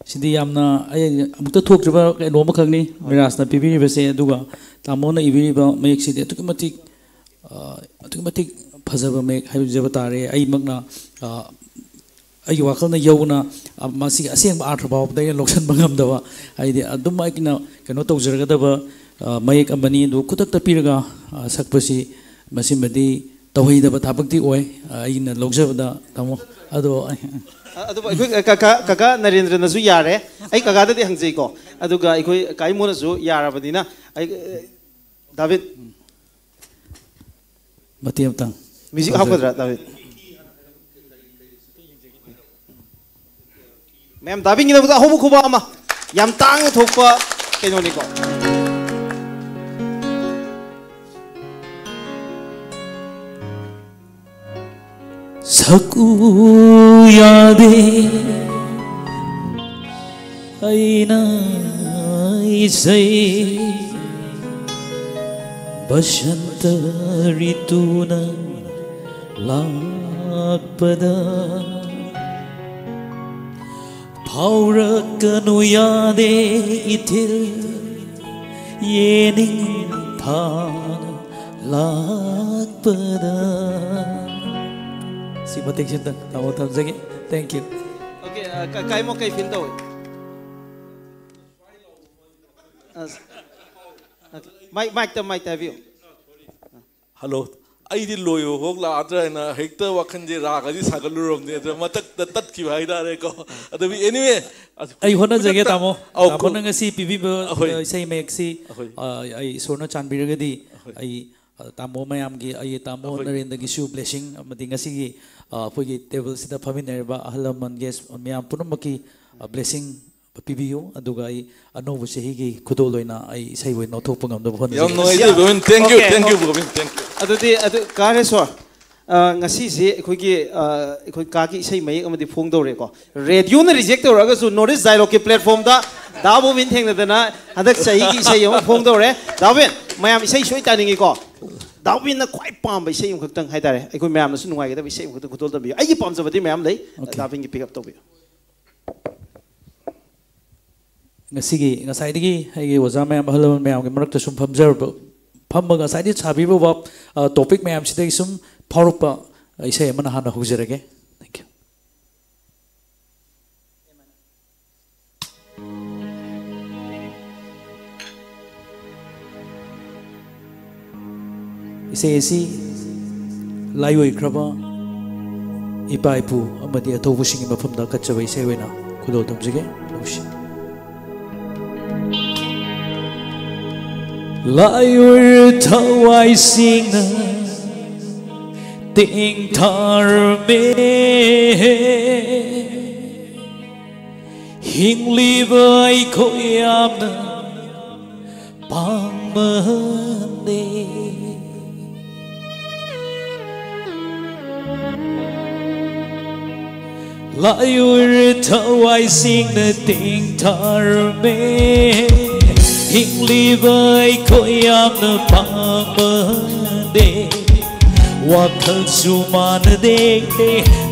ꯁꯤꯗꯤ ꯌꯥꯝꯅ ꯑꯩ ꯑꯃꯨꯛꯇ ꯊꯣꯛꯇ꯭ꯔꯤꯕ ꯀꯩꯅꯣ ꯑꯃꯈꯛꯅꯤ ꯃꯤꯔꯥꯖꯅ ꯄꯤꯕꯤꯔꯤꯕꯁꯦ꯫ ꯑꯗꯨꯒ ꯇꯥꯃꯣꯅ ꯏꯕꯤꯔꯤꯕ ꯃꯌꯦꯛꯁꯤꯗꯤ ꯑꯗꯨꯛꯀꯤ ꯃꯇꯤꯛ, ꯑꯥ, ꯑꯗꯨꯛꯀꯤ ꯃꯇꯤꯛ ꯐꯖꯕ ꯃꯌꯦꯛ ꯍꯥꯏꯖꯕ ꯇꯥꯔꯦ꯫ ꯑꯩꯃꯛꯅ, ꯑꯥ, ꯑꯩꯒꯤ ꯋꯥꯈꯜꯅ ꯌꯧꯅ, ꯑ, ꯃꯁꯤꯒꯤ ꯑꯁꯦꯡꯕ ꯑꯥꯔꯊ ꯐꯥꯎꯕꯗ ꯑꯩꯅ ꯂꯧꯁꯤꯟꯕ ꯉꯝꯗꯕ, ꯍꯥꯏꯗꯤ ꯑꯗꯨꯝ ꯑꯩꯅ ꯀꯩꯅꯣ ꯇꯧꯖꯔꯒꯗꯕ, ꯑ, ꯃꯌꯦꯛ ꯑꯃꯅꯤ꯫ ꯑꯗꯨ ꯈꯨꯗꯛꯇ ꯄꯤꯔꯒ, ꯑ, ꯁꯛꯄꯁꯤ ꯃꯁꯤꯃꯗꯤ ꯇꯧꯍꯩꯗꯕ ꯊꯕꯛꯇꯤ ꯑꯣꯏ, ꯑ, ꯑꯩꯅ ꯂꯧꯖꯕꯗ, ꯇꯥꯃꯣ꯫ ꯑꯗꯣ ꯑꯩ ꯑ-, ꯑꯗꯨꯕꯨ ꯑꯩꯈꯣꯏ ꯀꯀꯥ, ꯀꯀꯥ ꯅꯔꯦꯟꯗ꯭ꯔꯅꯁꯨ ꯌꯥꯔꯦ꯫ ꯑꯩ ꯀꯀꯥꯗꯗꯤ ꯍꯪꯖꯩꯀꯣ꯫ ꯑꯗꯨꯒ ꯑꯩꯈꯣꯏ ꯀꯥꯏꯃꯣꯅꯁꯨ ꯌꯥꯔꯕꯅꯤꯅ, ꯑꯩ, ꯑ, ꯗꯥꯕꯤꯠ꯫ ꯃꯇꯦꯛ ꯑꯃꯇꯪ ꯃ꯭ꯌꯨꯖꯤꯛ ꯇꯧꯖꯒꯦ꯫ ꯍꯥꯞꯀꯗ꯭ꯔꯥ, ꯗꯥꯕꯤꯠ? ꯃꯌꯥꯝ ꯗꯥꯕꯤꯠꯀꯤꯗꯃꯛꯇ ꯑꯍꯧꯕ ꯈꯨꯕꯥꯛ ꯑꯃ꯫ ꯌꯥꯝ ꯇꯥꯡꯅ ꯊꯣꯛꯄ ꯀꯩꯅꯣꯅꯤꯀꯣ꯫ ꯁꯛꯎ ꯌꯥꯗꯦ ꯑꯩꯅ ꯏꯁꯩ, ꯕꯁꯟꯇ ꯔꯤꯇꯨꯅ ꯂꯥꯛꯄꯗ꯫ ꯐꯥꯎꯔꯛꯀꯅꯨ ꯌꯥꯗꯦ ꯏꯊꯤꯜ, ꯌꯦꯅꯤꯡꯊꯥꯅ ꯂꯥꯛꯄꯗ꯫ ꯁꯤ ꯃꯇꯦꯛꯁꯤꯗ ꯇꯥꯃꯣ ꯊꯝꯖꯒꯦ꯫ Thank you. Okay, ꯑ, ꯀ-, ꯀꯥꯏꯃꯣ ꯀꯩ feel ꯇꯧꯏ? ꯑ, okay. Mic, mic ꯇ, mic ꯇ ꯍꯥꯏꯕꯤꯌꯨ꯫ Hello. ꯑꯩꯗꯤ ꯂꯣꯏꯕ ꯐꯥꯎ ꯂꯥꯛꯑꯗ꯭ꯔꯥ ꯍꯥꯏꯅ ꯍꯦꯛꯇ ꯋꯥꯈꯜꯁꯦ ꯔꯥꯒꯗꯤ ꯁꯥꯒꯠꯂꯨꯔꯕꯅꯦ, ꯑꯗ ꯃꯊꯛꯇ ꯇꯠꯈꯤꯕ ꯍꯥꯏꯇꯥꯔꯦꯀꯣ꯫ ꯑꯗꯨꯕꯨ anyway, ꯑꯁ, ꯑꯩ ꯍꯣꯠꯅꯖꯒꯦ, ꯈꯨꯗꯛꯇ ꯇꯥꯃꯣ꯫ ꯑꯧ, ꯈꯨ-, ꯇꯥꯃꯣꯅ ꯉꯁꯤ ꯄꯤꯕꯤꯕ, ꯑꯍꯣꯏ꯫ ꯑ, ꯏꯁꯩ ꯃꯌꯦꯛꯁꯤ, ꯑꯍꯣꯏ꯫ ꯑ, ꯑꯩ ꯏꯁꯣꯔꯅ ꯆꯥꯟꯕꯤꯔꯒꯗꯤ ꯑꯍꯣꯏ꯫ ꯑꯩ, ꯑ, ꯇꯥꯃꯣ ꯃꯌꯥꯝꯒꯤ, ꯑꯩ ꯇꯥꯃꯣ ꯑꯍꯣꯏ꯫ ꯅꯔꯦꯟꯗ꯭ꯔꯒꯤꯁꯨ blessing, ꯑꯃꯗꯤ ꯉꯁꯤꯒꯤ, ꯑ, ꯑꯩꯈꯣꯏꯒꯤ table ꯁꯤꯗ ꯐꯝꯃꯤꯟꯅꯔꯤꯕ ꯑꯍꯜ ꯂꯃꯟ, guest ꯃꯌꯥꯝ ꯄꯨꯝꯅꯃꯛꯀꯤ, ꯑ, blessing ꯄꯤꯕꯤꯌꯨ꯫ ꯑꯗꯨꯒ ꯑꯩ ꯑꯅꯧꯕ ꯆꯍꯤꯒꯤ ꯈꯨꯗꯣꯜ ꯑꯣꯏꯅ ꯑꯩ ꯏꯁꯩ ꯑꯣꯏꯅ ꯂꯧꯊꯣꯛꯄ ꯉꯝꯅꯕ ꯍꯣꯠꯅꯖꯒꯦ꯫ ꯌꯥꯝ ꯅꯨꯡꯉꯥꯏꯖꯩ, Gobin. Thank you, okay, thank you, okay꯫ Gobin, thank you꯫ ꯑꯗꯨꯗꯤ, ꯑꯗꯨ, ꯀꯥ ꯍꯔꯦꯁ꯭ꯋꯔ, ꯑ, ꯉꯁꯤꯁꯦ ꯑꯩꯈꯣꯏꯒꯤ, ꯑ, ꯑꯩꯈꯣꯏ ꯀꯥꯒꯤ ꯏꯁꯩ ꯃꯌꯦꯛ ꯑꯃꯗꯤ ꯐꯣꯡꯗꯧꯔꯦꯀꯣ꯫ Radio ꯅ reject ꯇꯧꯔꯛꯑꯒꯁꯨ North East Dialogue ꯀꯤ platform ꯗ ꯗꯥ ꯕꯣꯕꯤꯟ ꯊꯦꯡꯅꯗꯅ ꯍꯟꯗꯛ ꯆꯍꯤꯒꯤ ꯏꯁꯩ ꯑꯃ ꯐꯣꯡꯗꯧꯔꯦ꯫ ꯗꯥ ꯕꯣꯕꯤꯟ, ꯃꯌꯥꯝ ꯏꯁꯩ ꯁꯣꯏ ꯇꯥꯅꯤꯡꯉꯤꯀꯣ꯫ ꯗꯥ ꯕꯣꯕꯤꯟꯅ ꯈ꯭ꯋꯥꯏ ꯄꯥꯝꯕ ꯏꯁꯩ ꯑꯃꯈꯛꯇꯪ ꯍꯥꯏꯇꯥꯔꯦ, ꯑꯩꯈꯣꯏ ꯃꯌꯥꯝꯅꯁꯨ ꯅꯨꯡꯉꯥꯏꯒꯗꯕ ꯏꯁꯩ ꯑꯃꯈꯛꯇꯪ ꯈꯨꯗꯣꯜ ꯇꯝꯕꯤꯌꯨ꯫ ꯑꯩꯒꯤ ꯄꯥꯝꯖꯕꯗꯤ ꯃꯌꯥꯝ ꯂꯩ꯫ Okay꯫ ꯗꯥ ꯕꯣꯕꯤꯟꯒꯤ pick up ꯇꯧꯕꯤꯌꯨ꯫ ꯉꯁꯤꯒꯤ, ꯉꯁꯥꯏꯗꯒꯤ ꯑꯩꯒꯤ ꯑꯣꯖꯥ ꯃꯌꯥꯝ, ꯑꯍꯜ ꯂꯃꯟ ꯃꯌꯥꯝꯒꯤ ꯃꯔꯛꯇ ꯁꯨꯝ ꯐꯝꯖꯔꯕ, ꯐꯝꯃꯒ ꯉꯁꯥꯏꯗꯒꯤ ꯁꯥꯕꯤꯕ ꯋꯥ-, ꯑ, topic ꯃꯌꯥꯝꯁꯤꯗꯒꯤ ꯁꯨꯝ ꯐꯥꯎꯔꯛꯄ ꯏꯁꯩ ꯑꯃꯅ ꯍꯥꯟꯅ ꯍꯧꯖꯔꯒꯦ꯫ Thank you꯫ ꯏꯁꯩ ꯑꯁꯤ ꯂꯥꯏ ꯑꯣꯏꯈ꯭ꯔꯕ ꯏꯄꯥ ꯏꯄꯨ ꯑꯃꯗꯤ ꯑꯊꯧꯕꯁꯤꯡꯒꯤ ꯃꯐꯝꯗ ꯀꯠꯆꯕ ꯏꯁꯩ ꯑꯣꯏꯅ ꯈꯨꯗꯣꯜ ꯇꯝꯖꯒꯦ꯫ ꯂꯧꯁꯤ꯫ ꯂꯥꯏ ꯑꯣꯏꯔ ꯊꯋꯥꯏꯁꯤꯡꯅ ꯇꯦꯡꯊꯥꯔꯝꯃꯦ꯫ ꯍꯤꯡꯂꯤꯕ ꯑꯩꯈꯣꯏ ꯌꯥꯝꯅ ꯄꯥꯝꯕꯅꯦ꯫ ꯂꯥꯏ ꯑꯣꯏꯔ ꯊꯋꯥꯏꯁꯤꯡꯅ ꯇꯦꯡꯊꯥꯔꯝꯃꯦ꯫ ꯍꯤꯡꯂꯤꯕ ꯑꯩꯈꯣꯏ ꯌꯥꯝꯅ ꯄꯥꯝꯕꯅꯦ꯫ ꯋꯥꯈꯜꯁꯨ ꯃꯥꯟꯅꯗꯦ,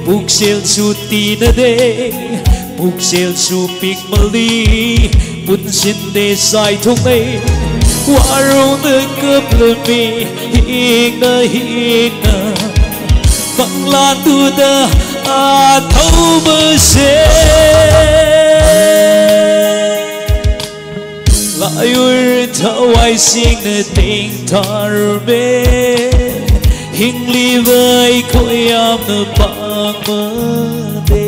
ꯄꯨꯛꯆꯦꯜꯁꯨ ꯇꯤꯟꯅꯗꯦ, ꯄꯨꯛꯆꯦꯜꯁꯨ ꯄꯤꯛꯃꯜꯂꯤ, ꯄꯨꯟꯁꯤꯟꯗꯦ ꯆꯥꯏꯊꯣꯛꯅꯩ꯫ ꯋꯥꯔꯧꯅ ꯀꯞꯂꯝꯃꯤ ꯍꯤꯡꯅ ꯍꯤꯡꯅ ꯃꯪꯂꯥꯟꯗꯨꯗ ꯑꯊꯧꯕꯁꯦ꯫ ꯂꯥꯏ ꯑꯣꯏꯔ ꯊꯋꯥꯏꯁꯤꯡꯅ ꯇꯦꯡꯊꯥꯔꯝꯃꯦ꯫ ꯍꯤꯡꯂꯤꯕ ꯑꯩꯈꯣꯏ ꯌꯥꯝꯅ ꯄꯥꯝꯕꯅꯦ꯫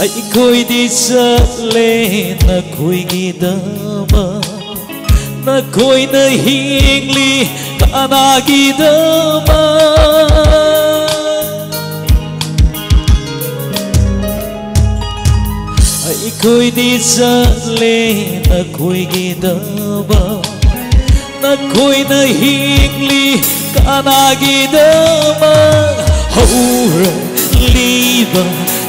ꯑꯩꯈꯣꯏꯗꯤ ꯆꯠꯂꯦ ꯅꯈꯣꯏꯒꯤꯗꯃꯛ, ꯅꯈꯣꯏꯅ ꯍꯤꯡꯂꯤ ꯀꯅꯥꯒꯤꯗꯃꯛ? ꯑꯩꯈꯣꯏꯗꯤ ꯆꯠꯂꯦ ꯅꯈꯣꯏꯒꯤꯗꯃꯛ, ꯅꯈꯣꯏꯅ ꯍꯤꯡꯂꯤ ꯀꯅꯥꯒꯤꯗꯃꯛ? ꯍꯧꯔꯛꯂꯤꯕ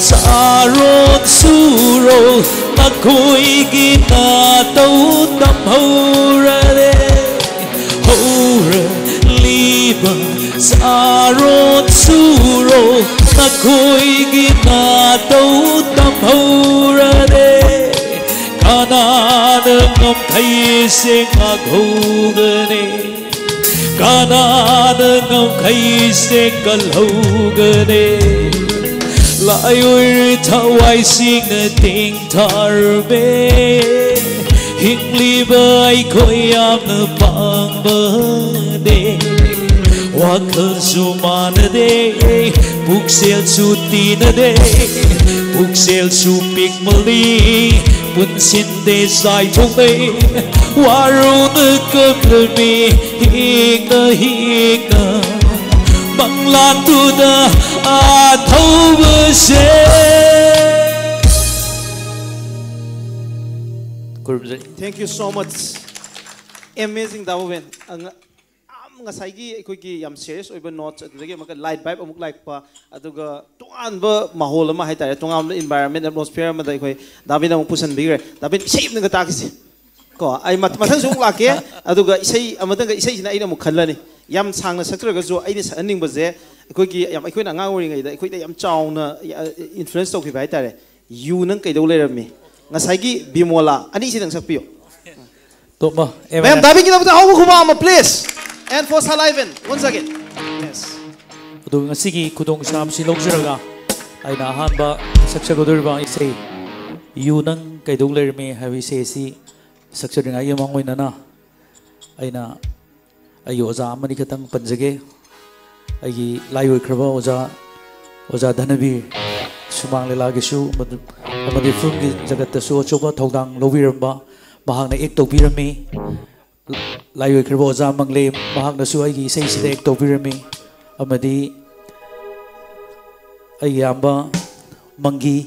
ꯆꯥꯔꯣꯟ ꯁꯨꯔꯣꯟ ꯅꯈꯣꯏꯒꯤ ꯅꯇꯧ ꯇꯝꯍꯧꯔꯔꯦ꯫ ꯍꯧꯔꯛꯂꯤꯕ ꯆꯥꯔꯣꯟ ꯁꯨꯔꯣꯟ ꯅꯈꯣꯏꯒꯤ ꯅꯇꯧ ꯇꯝꯍꯧꯔꯔꯦ꯫ ꯀꯅꯥꯅ ꯉꯝꯈꯩꯁꯦ ꯉꯥꯛꯍꯧꯒꯅꯤ? ꯑꯅꯥꯗ ꯉꯝꯈꯩꯁꯦ ꯀꯜꯍꯧꯒꯅꯦ꯫ ꯂꯥꯏꯑꯣꯏꯔ ꯊꯋꯥꯏꯁꯤꯡꯅ ꯇꯦꯡꯊꯥꯔꯝꯃꯦ꯫ ꯍꯤꯡꯂꯤꯕ ꯑꯩꯈꯣꯏ ꯌꯥꯝꯅ ꯄꯥꯡꯕꯅꯦ꯫ ꯋꯥꯈꯜꯁꯨ ꯃꯥꯟꯅꯗꯦ, ꯄꯨꯛꯆꯦꯜꯁꯨ ꯇꯤꯟꯅꯗꯦ꯫ ꯄꯨꯛꯆꯦꯜꯁꯨ ꯄꯤꯛꯃꯜꯂꯤ, ꯄꯨꯟꯁꯤꯟꯗꯦ ꯆꯥꯏꯊꯣꯛꯅꯩ꯫ ꯋꯥꯔꯧꯅ ꯀꯞꯂꯝꯃꯤ ꯍꯤꯡꯅ ꯍꯤꯡꯅ ꯃꯪꯂꯥꯟꯗꯨꯗ ꯑꯊꯧꯕꯁꯦ꯫ ꯈꯨꯔꯨꯝꯖꯔꯤ꯫ Thank you so much. Amazing, ꯗꯥ ꯚꯨꯕꯦꯟ꯫ ꯑꯉ-, ꯌꯥꯝ ꯉꯁꯥꯏꯒꯤ ꯑꯩꯈꯣꯏꯒꯤ ꯌꯥꯝ serious ꯑꯣꯏꯕ notes, ꯑꯗꯨꯗꯒꯤ ꯑꯃꯨꯛꯀ light vibe ꯑꯃꯨꯛ ꯂꯥꯛꯄ, ꯑꯗꯨꯒ ꯇꯣꯉꯥꯟꯕ ꯃꯥꯍꯣꯜ ꯑꯃ ꯍꯥꯏꯇꯥꯔꯦ, ꯇꯣꯉꯥꯟꯕ environment, atmosphere ꯑꯃꯗ ꯑꯩꯈꯣꯏ ꯗꯥ ꯚꯨꯕꯦꯟ ꯑꯃꯨꯛ ꯄꯨꯁꯟꯕꯤꯈ꯭ꯔꯦ꯫ ꯗꯥ ꯚꯨꯕꯦꯟ, ꯏꯁꯩ ꯑꯃꯇꯪꯒ ꯇꯥꯈꯤꯁꯤ꯫ ꯀꯣ, ꯑꯩ ꯃꯊꯪꯁꯨ ꯑꯃꯨꯛ ꯂꯥꯛꯀꯦ꯫ ꯑꯗꯨꯒ ꯏꯁꯩ ꯑꯃꯇꯪꯒ, ꯏꯁꯩꯁꯤꯅ ꯑꯩꯅ ꯑꯃꯨꯛ ꯈꯜꯂꯅꯤ꯫ ꯌꯥꯝ ꯁꯥꯡꯅ ꯁꯛꯇ꯭ꯔꯒꯁꯨ ꯑꯩꯅ ꯁꯛꯍꯟꯅꯤꯡꯕꯁꯦ, ꯑꯩꯈꯣꯏꯒꯤ ꯌꯥꯝ, ꯑꯩꯈꯣꯏꯅ ꯑꯉꯥꯡ ꯑꯣꯏꯔꯤꯉꯩꯗ ꯑꯩꯈꯣꯏꯗ ꯌꯥꯝ ꯆꯥꯎꯅ, ꯑ, influence ꯇꯧꯈꯤꯕ ꯍꯥꯏꯇꯥꯔꯦ꯫ "ꯌꯨ ꯅꯪ ꯀꯩꯗꯧ ꯂꯩꯔꯝꯃꯤ"꯫ ꯉꯁꯥꯏꯒꯤ ꯕꯤꯃꯣꯂꯥ ꯑꯅꯤꯁꯤꯗꯪ ꯁꯛꯄꯤꯌꯨ꯫ ꯇꯣꯝꯕ, ꯑꯦ, ꯃꯌꯥꯝ ꯃꯌꯥꯝ꯫ ꯇꯥꯕꯤꯒꯗꯕꯗ ꯑꯍꯧꯕ ꯈꯨꯕꯥꯛ ꯑꯃ, please. And for Sir Liven, once again. Yes. ꯑꯗꯨꯒ ꯉꯁꯤꯒꯤ ꯈꯨꯗꯣꯡꯆꯥꯕꯁꯤ ꯂꯧꯖꯔꯒ ꯑꯩꯅ ꯑꯍꯥꯟꯕ ꯁꯛꯆꯒꯗꯧꯔꯤꯕ ꯏꯁꯩ "ꯌꯨ ꯅꯪ ꯀꯩꯗꯧ ꯂꯩꯔꯝꯃꯤ" ꯍꯥꯏꯕ ꯏꯁꯩ ꯑꯁꯤ ꯁꯛꯆꯗ꯭ꯔꯤꯉꯩꯒꯤ ꯃꯃꯥꯡ ꯑꯣꯏꯅꯅ ꯑꯩꯅ ꯑꯩꯒꯤ ꯑꯣꯖꯥ ꯑꯃꯅꯤ ꯈꯛꯇꯪ ꯄꯟꯖꯒꯦ꯫ ꯑꯩꯒꯤ ꯂꯥꯏ ꯑꯣꯏꯈ꯭ꯔꯕ ꯑꯣꯖꯥ, ꯑꯣꯖꯥ ꯙꯅꯕꯤꯔ, ꯁꯨꯃꯥꯡ ꯂꯤꯂꯥꯒꯤꯁꯨ ꯃꯗꯨ-, ꯑꯃꯗꯤ ꯐꯤꯂꯝꯒꯤ ꯖꯒꯠꯇꯁꯨ ꯑꯆꯧꯕ ꯊꯧꯗꯥꯡ ꯂꯧꯕꯤꯔꯝꯕ, ꯃꯍꯥꯛꯅ act ꯇꯧꯕꯤꯔꯝꯃꯤ꯫ ꯂꯥꯏ ꯑꯣꯏꯈ꯭ꯔꯕ ꯑꯣꯖꯥ ꯃꯪꯂꯦꯝ, ꯃꯍꯥꯛꯅꯁꯨ ꯑꯩꯒꯤ ꯏꯁꯩꯁꯤꯗ act ꯇꯧꯕꯤꯔꯝꯃꯤ꯫ ꯑꯃꯗꯤ ꯑꯩꯒꯤ ꯏꯌꯥꯝꯕ ꯃꯪꯒꯤ,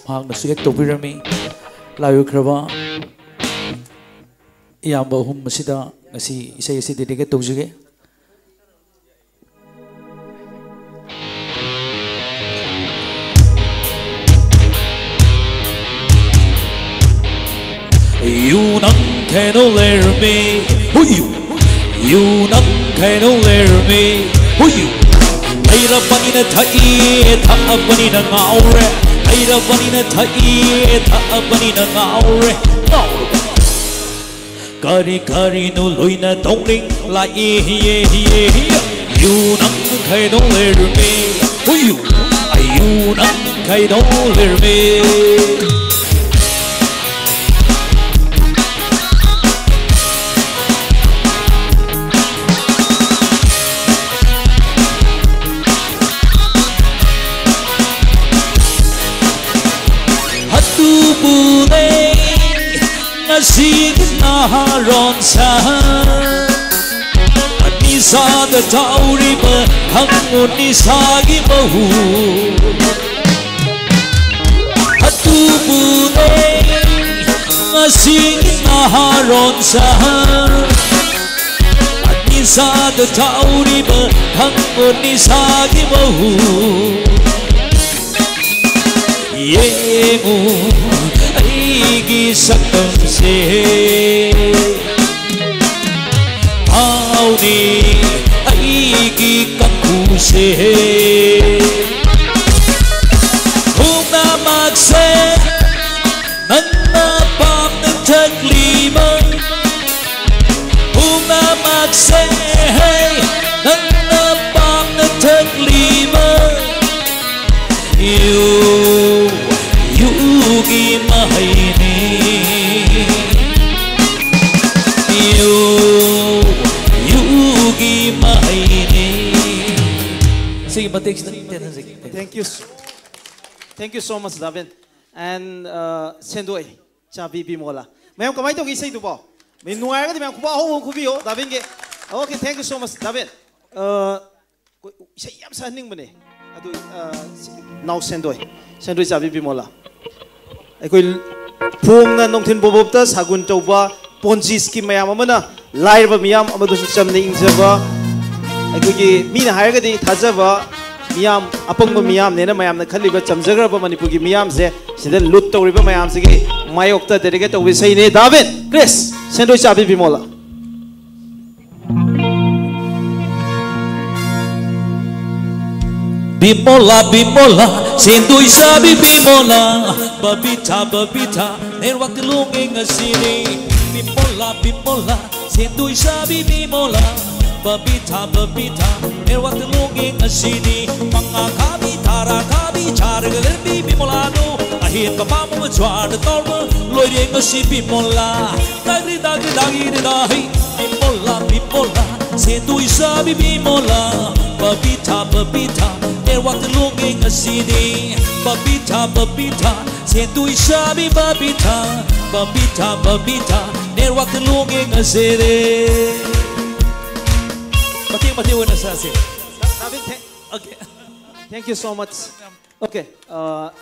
ꯃꯍꯥꯛꯅꯁꯨ act ꯇꯧꯕꯤꯔꯝꯃꯤ꯫ ꯂꯥꯏ ꯑꯣꯏꯈ꯭ꯔꯕ ꯏꯌꯥꯝꯕ ꯑꯍꯨꯝ ꯑꯁꯤꯗ ꯉꯁꯤ ꯏꯁꯩ ꯑꯁꯤ dedicate ꯇꯧꯖꯒꯦ꯫ ꯌꯨ ꯅꯪ ꯀꯩꯗꯧ ꯂꯩꯔꯝꯃꯤ? ꯍꯨꯏꯌꯨ꯫ ꯌꯨ ꯅꯪ ꯀꯩꯗꯧ ꯂꯩꯔꯝꯃꯤ? ꯍꯨꯏꯌꯨ꯫ ꯂꯩꯔꯕꯅꯤꯅ ꯊꯛꯏ, ꯊꯛꯑꯕꯅꯤꯅ ꯉꯥꯎꯔꯦ꯫ ꯂꯩꯔꯕꯅꯤꯅ ꯊꯛꯏ, ꯊꯛꯑꯕꯅꯤꯅ ꯉꯥꯎꯔꯦ꯫ ꯉꯥꯎꯔꯕ? ꯀꯔꯤ ꯀꯔꯤꯅꯣ ꯂꯣꯏꯅ ꯇꯧꯅꯤꯡ ꯂꯥꯛꯏ, ꯌꯦ, ꯌꯦ, ꯌꯦ꯫ ꯌꯨ ꯅꯪ ꯈꯥꯏꯗꯣꯛ ꯂꯩꯔꯝꯃꯤ꯫ ꯎꯌꯨ, ꯑꯌꯨ ꯅꯪ ꯈꯥꯏꯗꯣꯛ ꯂꯩꯔꯝꯃꯤ꯫ ꯑꯗꯨꯕꯨꯅꯦ ꯉꯁꯤꯒꯤ ꯅꯍꯥꯔꯣꯟꯁꯥ, ꯅꯤꯁꯥꯗ ꯇꯧꯔꯤꯕ ꯍꯪꯉꯨ ꯅꯤꯁꯥꯒꯤ ꯃꯍꯨ꯫ ꯑꯗꯨꯕꯨꯅꯦ ꯉꯁꯤꯒꯤ ꯅꯍꯥꯔꯣꯟꯁꯥ, ꯅꯤꯁꯥꯗ ꯇꯧꯔꯤꯕ ꯍꯪꯉꯨ ꯅꯤꯁꯥꯒꯤ ꯃꯍꯨ꯫ ꯌꯦꯡꯉꯨ ꯑꯩꯒꯤ ꯁꯛꯇꯝꯁꯦ, ꯐꯥꯎꯅꯤ ꯑꯩꯒꯤ ꯀꯥꯡꯈꯨꯁꯦ꯫ ꯄꯨꯝꯅꯃꯛꯁꯦ ꯅꯪꯅ ꯄꯥꯝꯅ ꯊꯛꯂꯤꯕ, ꯄꯨꯝꯅꯃꯛꯁꯦ ꯅꯪꯅ ꯄꯥꯝꯅ ꯊꯛꯂꯤꯕ꯫ ꯌꯨ, ꯌꯨꯒꯤ ꯃꯍꯩꯅꯤ꯫ ꯌꯨ, ꯌꯨꯒꯤ ꯃꯍꯩꯅꯤ꯫ ꯁꯤꯒꯤ ꯃꯇꯦꯛꯁꯤꯗ ꯇꯦꯟꯍꯟꯖꯒꯦ꯫ Thank you. Thank you so much, Davin. And, uh, ꯁꯦꯟꯗꯣꯏ ꯆꯥꯕꯤ ꯕꯤꯃꯣꯂꯥ꯫ ꯃꯌꯥꯝ ꯀꯃꯥꯏꯅ ꯇꯧꯒꯦ ꯏꯁꯩꯗꯨꯕꯣ? ꯃꯤ ꯅꯨꯡꯉꯥꯏꯔꯒꯗꯤ ꯃꯌꯥꯝ ꯈꯨꯕꯥꯛ ꯑꯍꯧꯕ ꯑꯃ ꯈꯨꯕꯤꯌꯣ ꯗꯥꯕꯤꯟꯒꯤ꯫ Okay, thank you so much, ꯗꯥꯕꯤꯟ꯫ ꯑ, ꯑꯩꯈꯣꯏ ꯏꯁꯩ ꯌꯥꯝ ꯁꯛꯍꯟꯅꯤꯡꯕꯅꯦ꯫ ꯑꯗꯨ, ꯑ, ꯁꯤ, ꯅꯥꯎ ꯁꯦꯟꯗꯣꯏ, ꯁꯦꯟꯗꯣꯏ ꯆꯥꯕꯤ ꯕꯤꯃꯣꯂꯥ꯫ ꯑꯩꯈꯣꯏ ꯐꯣꯡꯅ ꯅꯨꯡꯊꯤꯟ ꯄꯣꯕꯣꯞꯇ ꯁꯥꯒꯨꯟ ꯇꯧꯕ ꯄꯣꯟꯖꯤꯁꯀꯤ ꯃꯌꯥꯝ ꯑꯃꯅ ꯂꯥꯏꯔꯕ ꯃꯤꯌꯥꯝ ꯑꯃꯗꯁꯨ ꯆꯝꯅ ꯏꯪꯖꯕ, ꯑꯩꯈꯣꯏꯒꯤ ꯃꯤꯅ ꯍꯥꯏꯔꯒꯗꯤ ꯊꯥꯖꯕ ꯃꯤꯌꯥꯝ, ꯑꯄꯪꯕ ꯃꯤꯌꯥꯝꯅꯦꯅ ꯃꯌꯥꯝꯅ ꯈꯜꯂꯤꯕ ꯆꯝꯖꯈ꯭ꯔꯕ ꯃꯅꯤꯄꯨꯔꯒꯤ ꯃꯤꯌꯥꯝꯁꯦ, ꯁꯤꯗ ꯂꯨꯠ ꯇꯧꯔꯤꯕ ꯃꯌꯥꯝꯁꯤꯒꯤ ꯃꯥꯌꯣꯛꯇ dedicate ꯇꯧꯕ ꯏꯁꯩꯅꯦ꯫ ꯗꯥꯕꯤꯟ, ꯀ꯭ꯔꯤꯁ, ꯁꯦꯟꯗꯣꯏ ꯆꯥꯕꯤ ꯕꯤꯃꯣꯂꯥ꯫ Bimola, Bimola, ꯁꯦꯟꯗꯣꯏ ꯁꯥꯕꯤ Bimola. Babita, Babita, network ꯂꯣꯡꯉꯦ ꯉꯁꯤꯗꯤ. Bimola, Bimola, ꯁꯦꯟꯗꯣꯏ ꯁꯥꯕꯤ Bimola. Babita, Babita, network ꯂꯣꯡꯉꯦ ꯉꯁꯤꯗꯤ. ꯃꯉꯥ ꯈꯥꯕꯤ, ꯇꯔꯥ ꯈꯥꯕꯤ, ꯆꯥꯔꯒ ꯂꯩꯔꯝꯕꯤ Bimolado. ꯑꯍꯦꯟꯕ ꯄꯥꯝꯕ ꯃꯆꯥꯗ ꯇꯧꯔꯕ ꯂꯣꯏꯔꯦ ꯉꯁꯤ Bimola. ꯗꯥꯒꯤ, ꯗꯥꯒꯤ, ꯗꯥꯒꯤ, ꯗꯥꯒꯤ, Bimola, Bimola, ꯁꯦꯟꯗꯣꯏ ꯁꯥꯕꯤ Bimola. Babita, Babita, network ꯂꯣꯡꯉꯦ ꯉꯁꯤꯗꯤ. Babita, Babita, ꯁꯦꯟꯗꯣꯏ ꯁꯥꯕꯤ Babita. Babita, Babita, network ꯂꯣꯡꯉꯦ ꯉꯁꯤꯗꯤ. ꯃꯇꯦꯛ ꯃꯇꯦꯛ ꯑꯣꯏꯅ ꯁꯥꯁꯤ. ꯗꯥꯕꯤꯟ, thank, okay. Thank you so much. Okay, uh,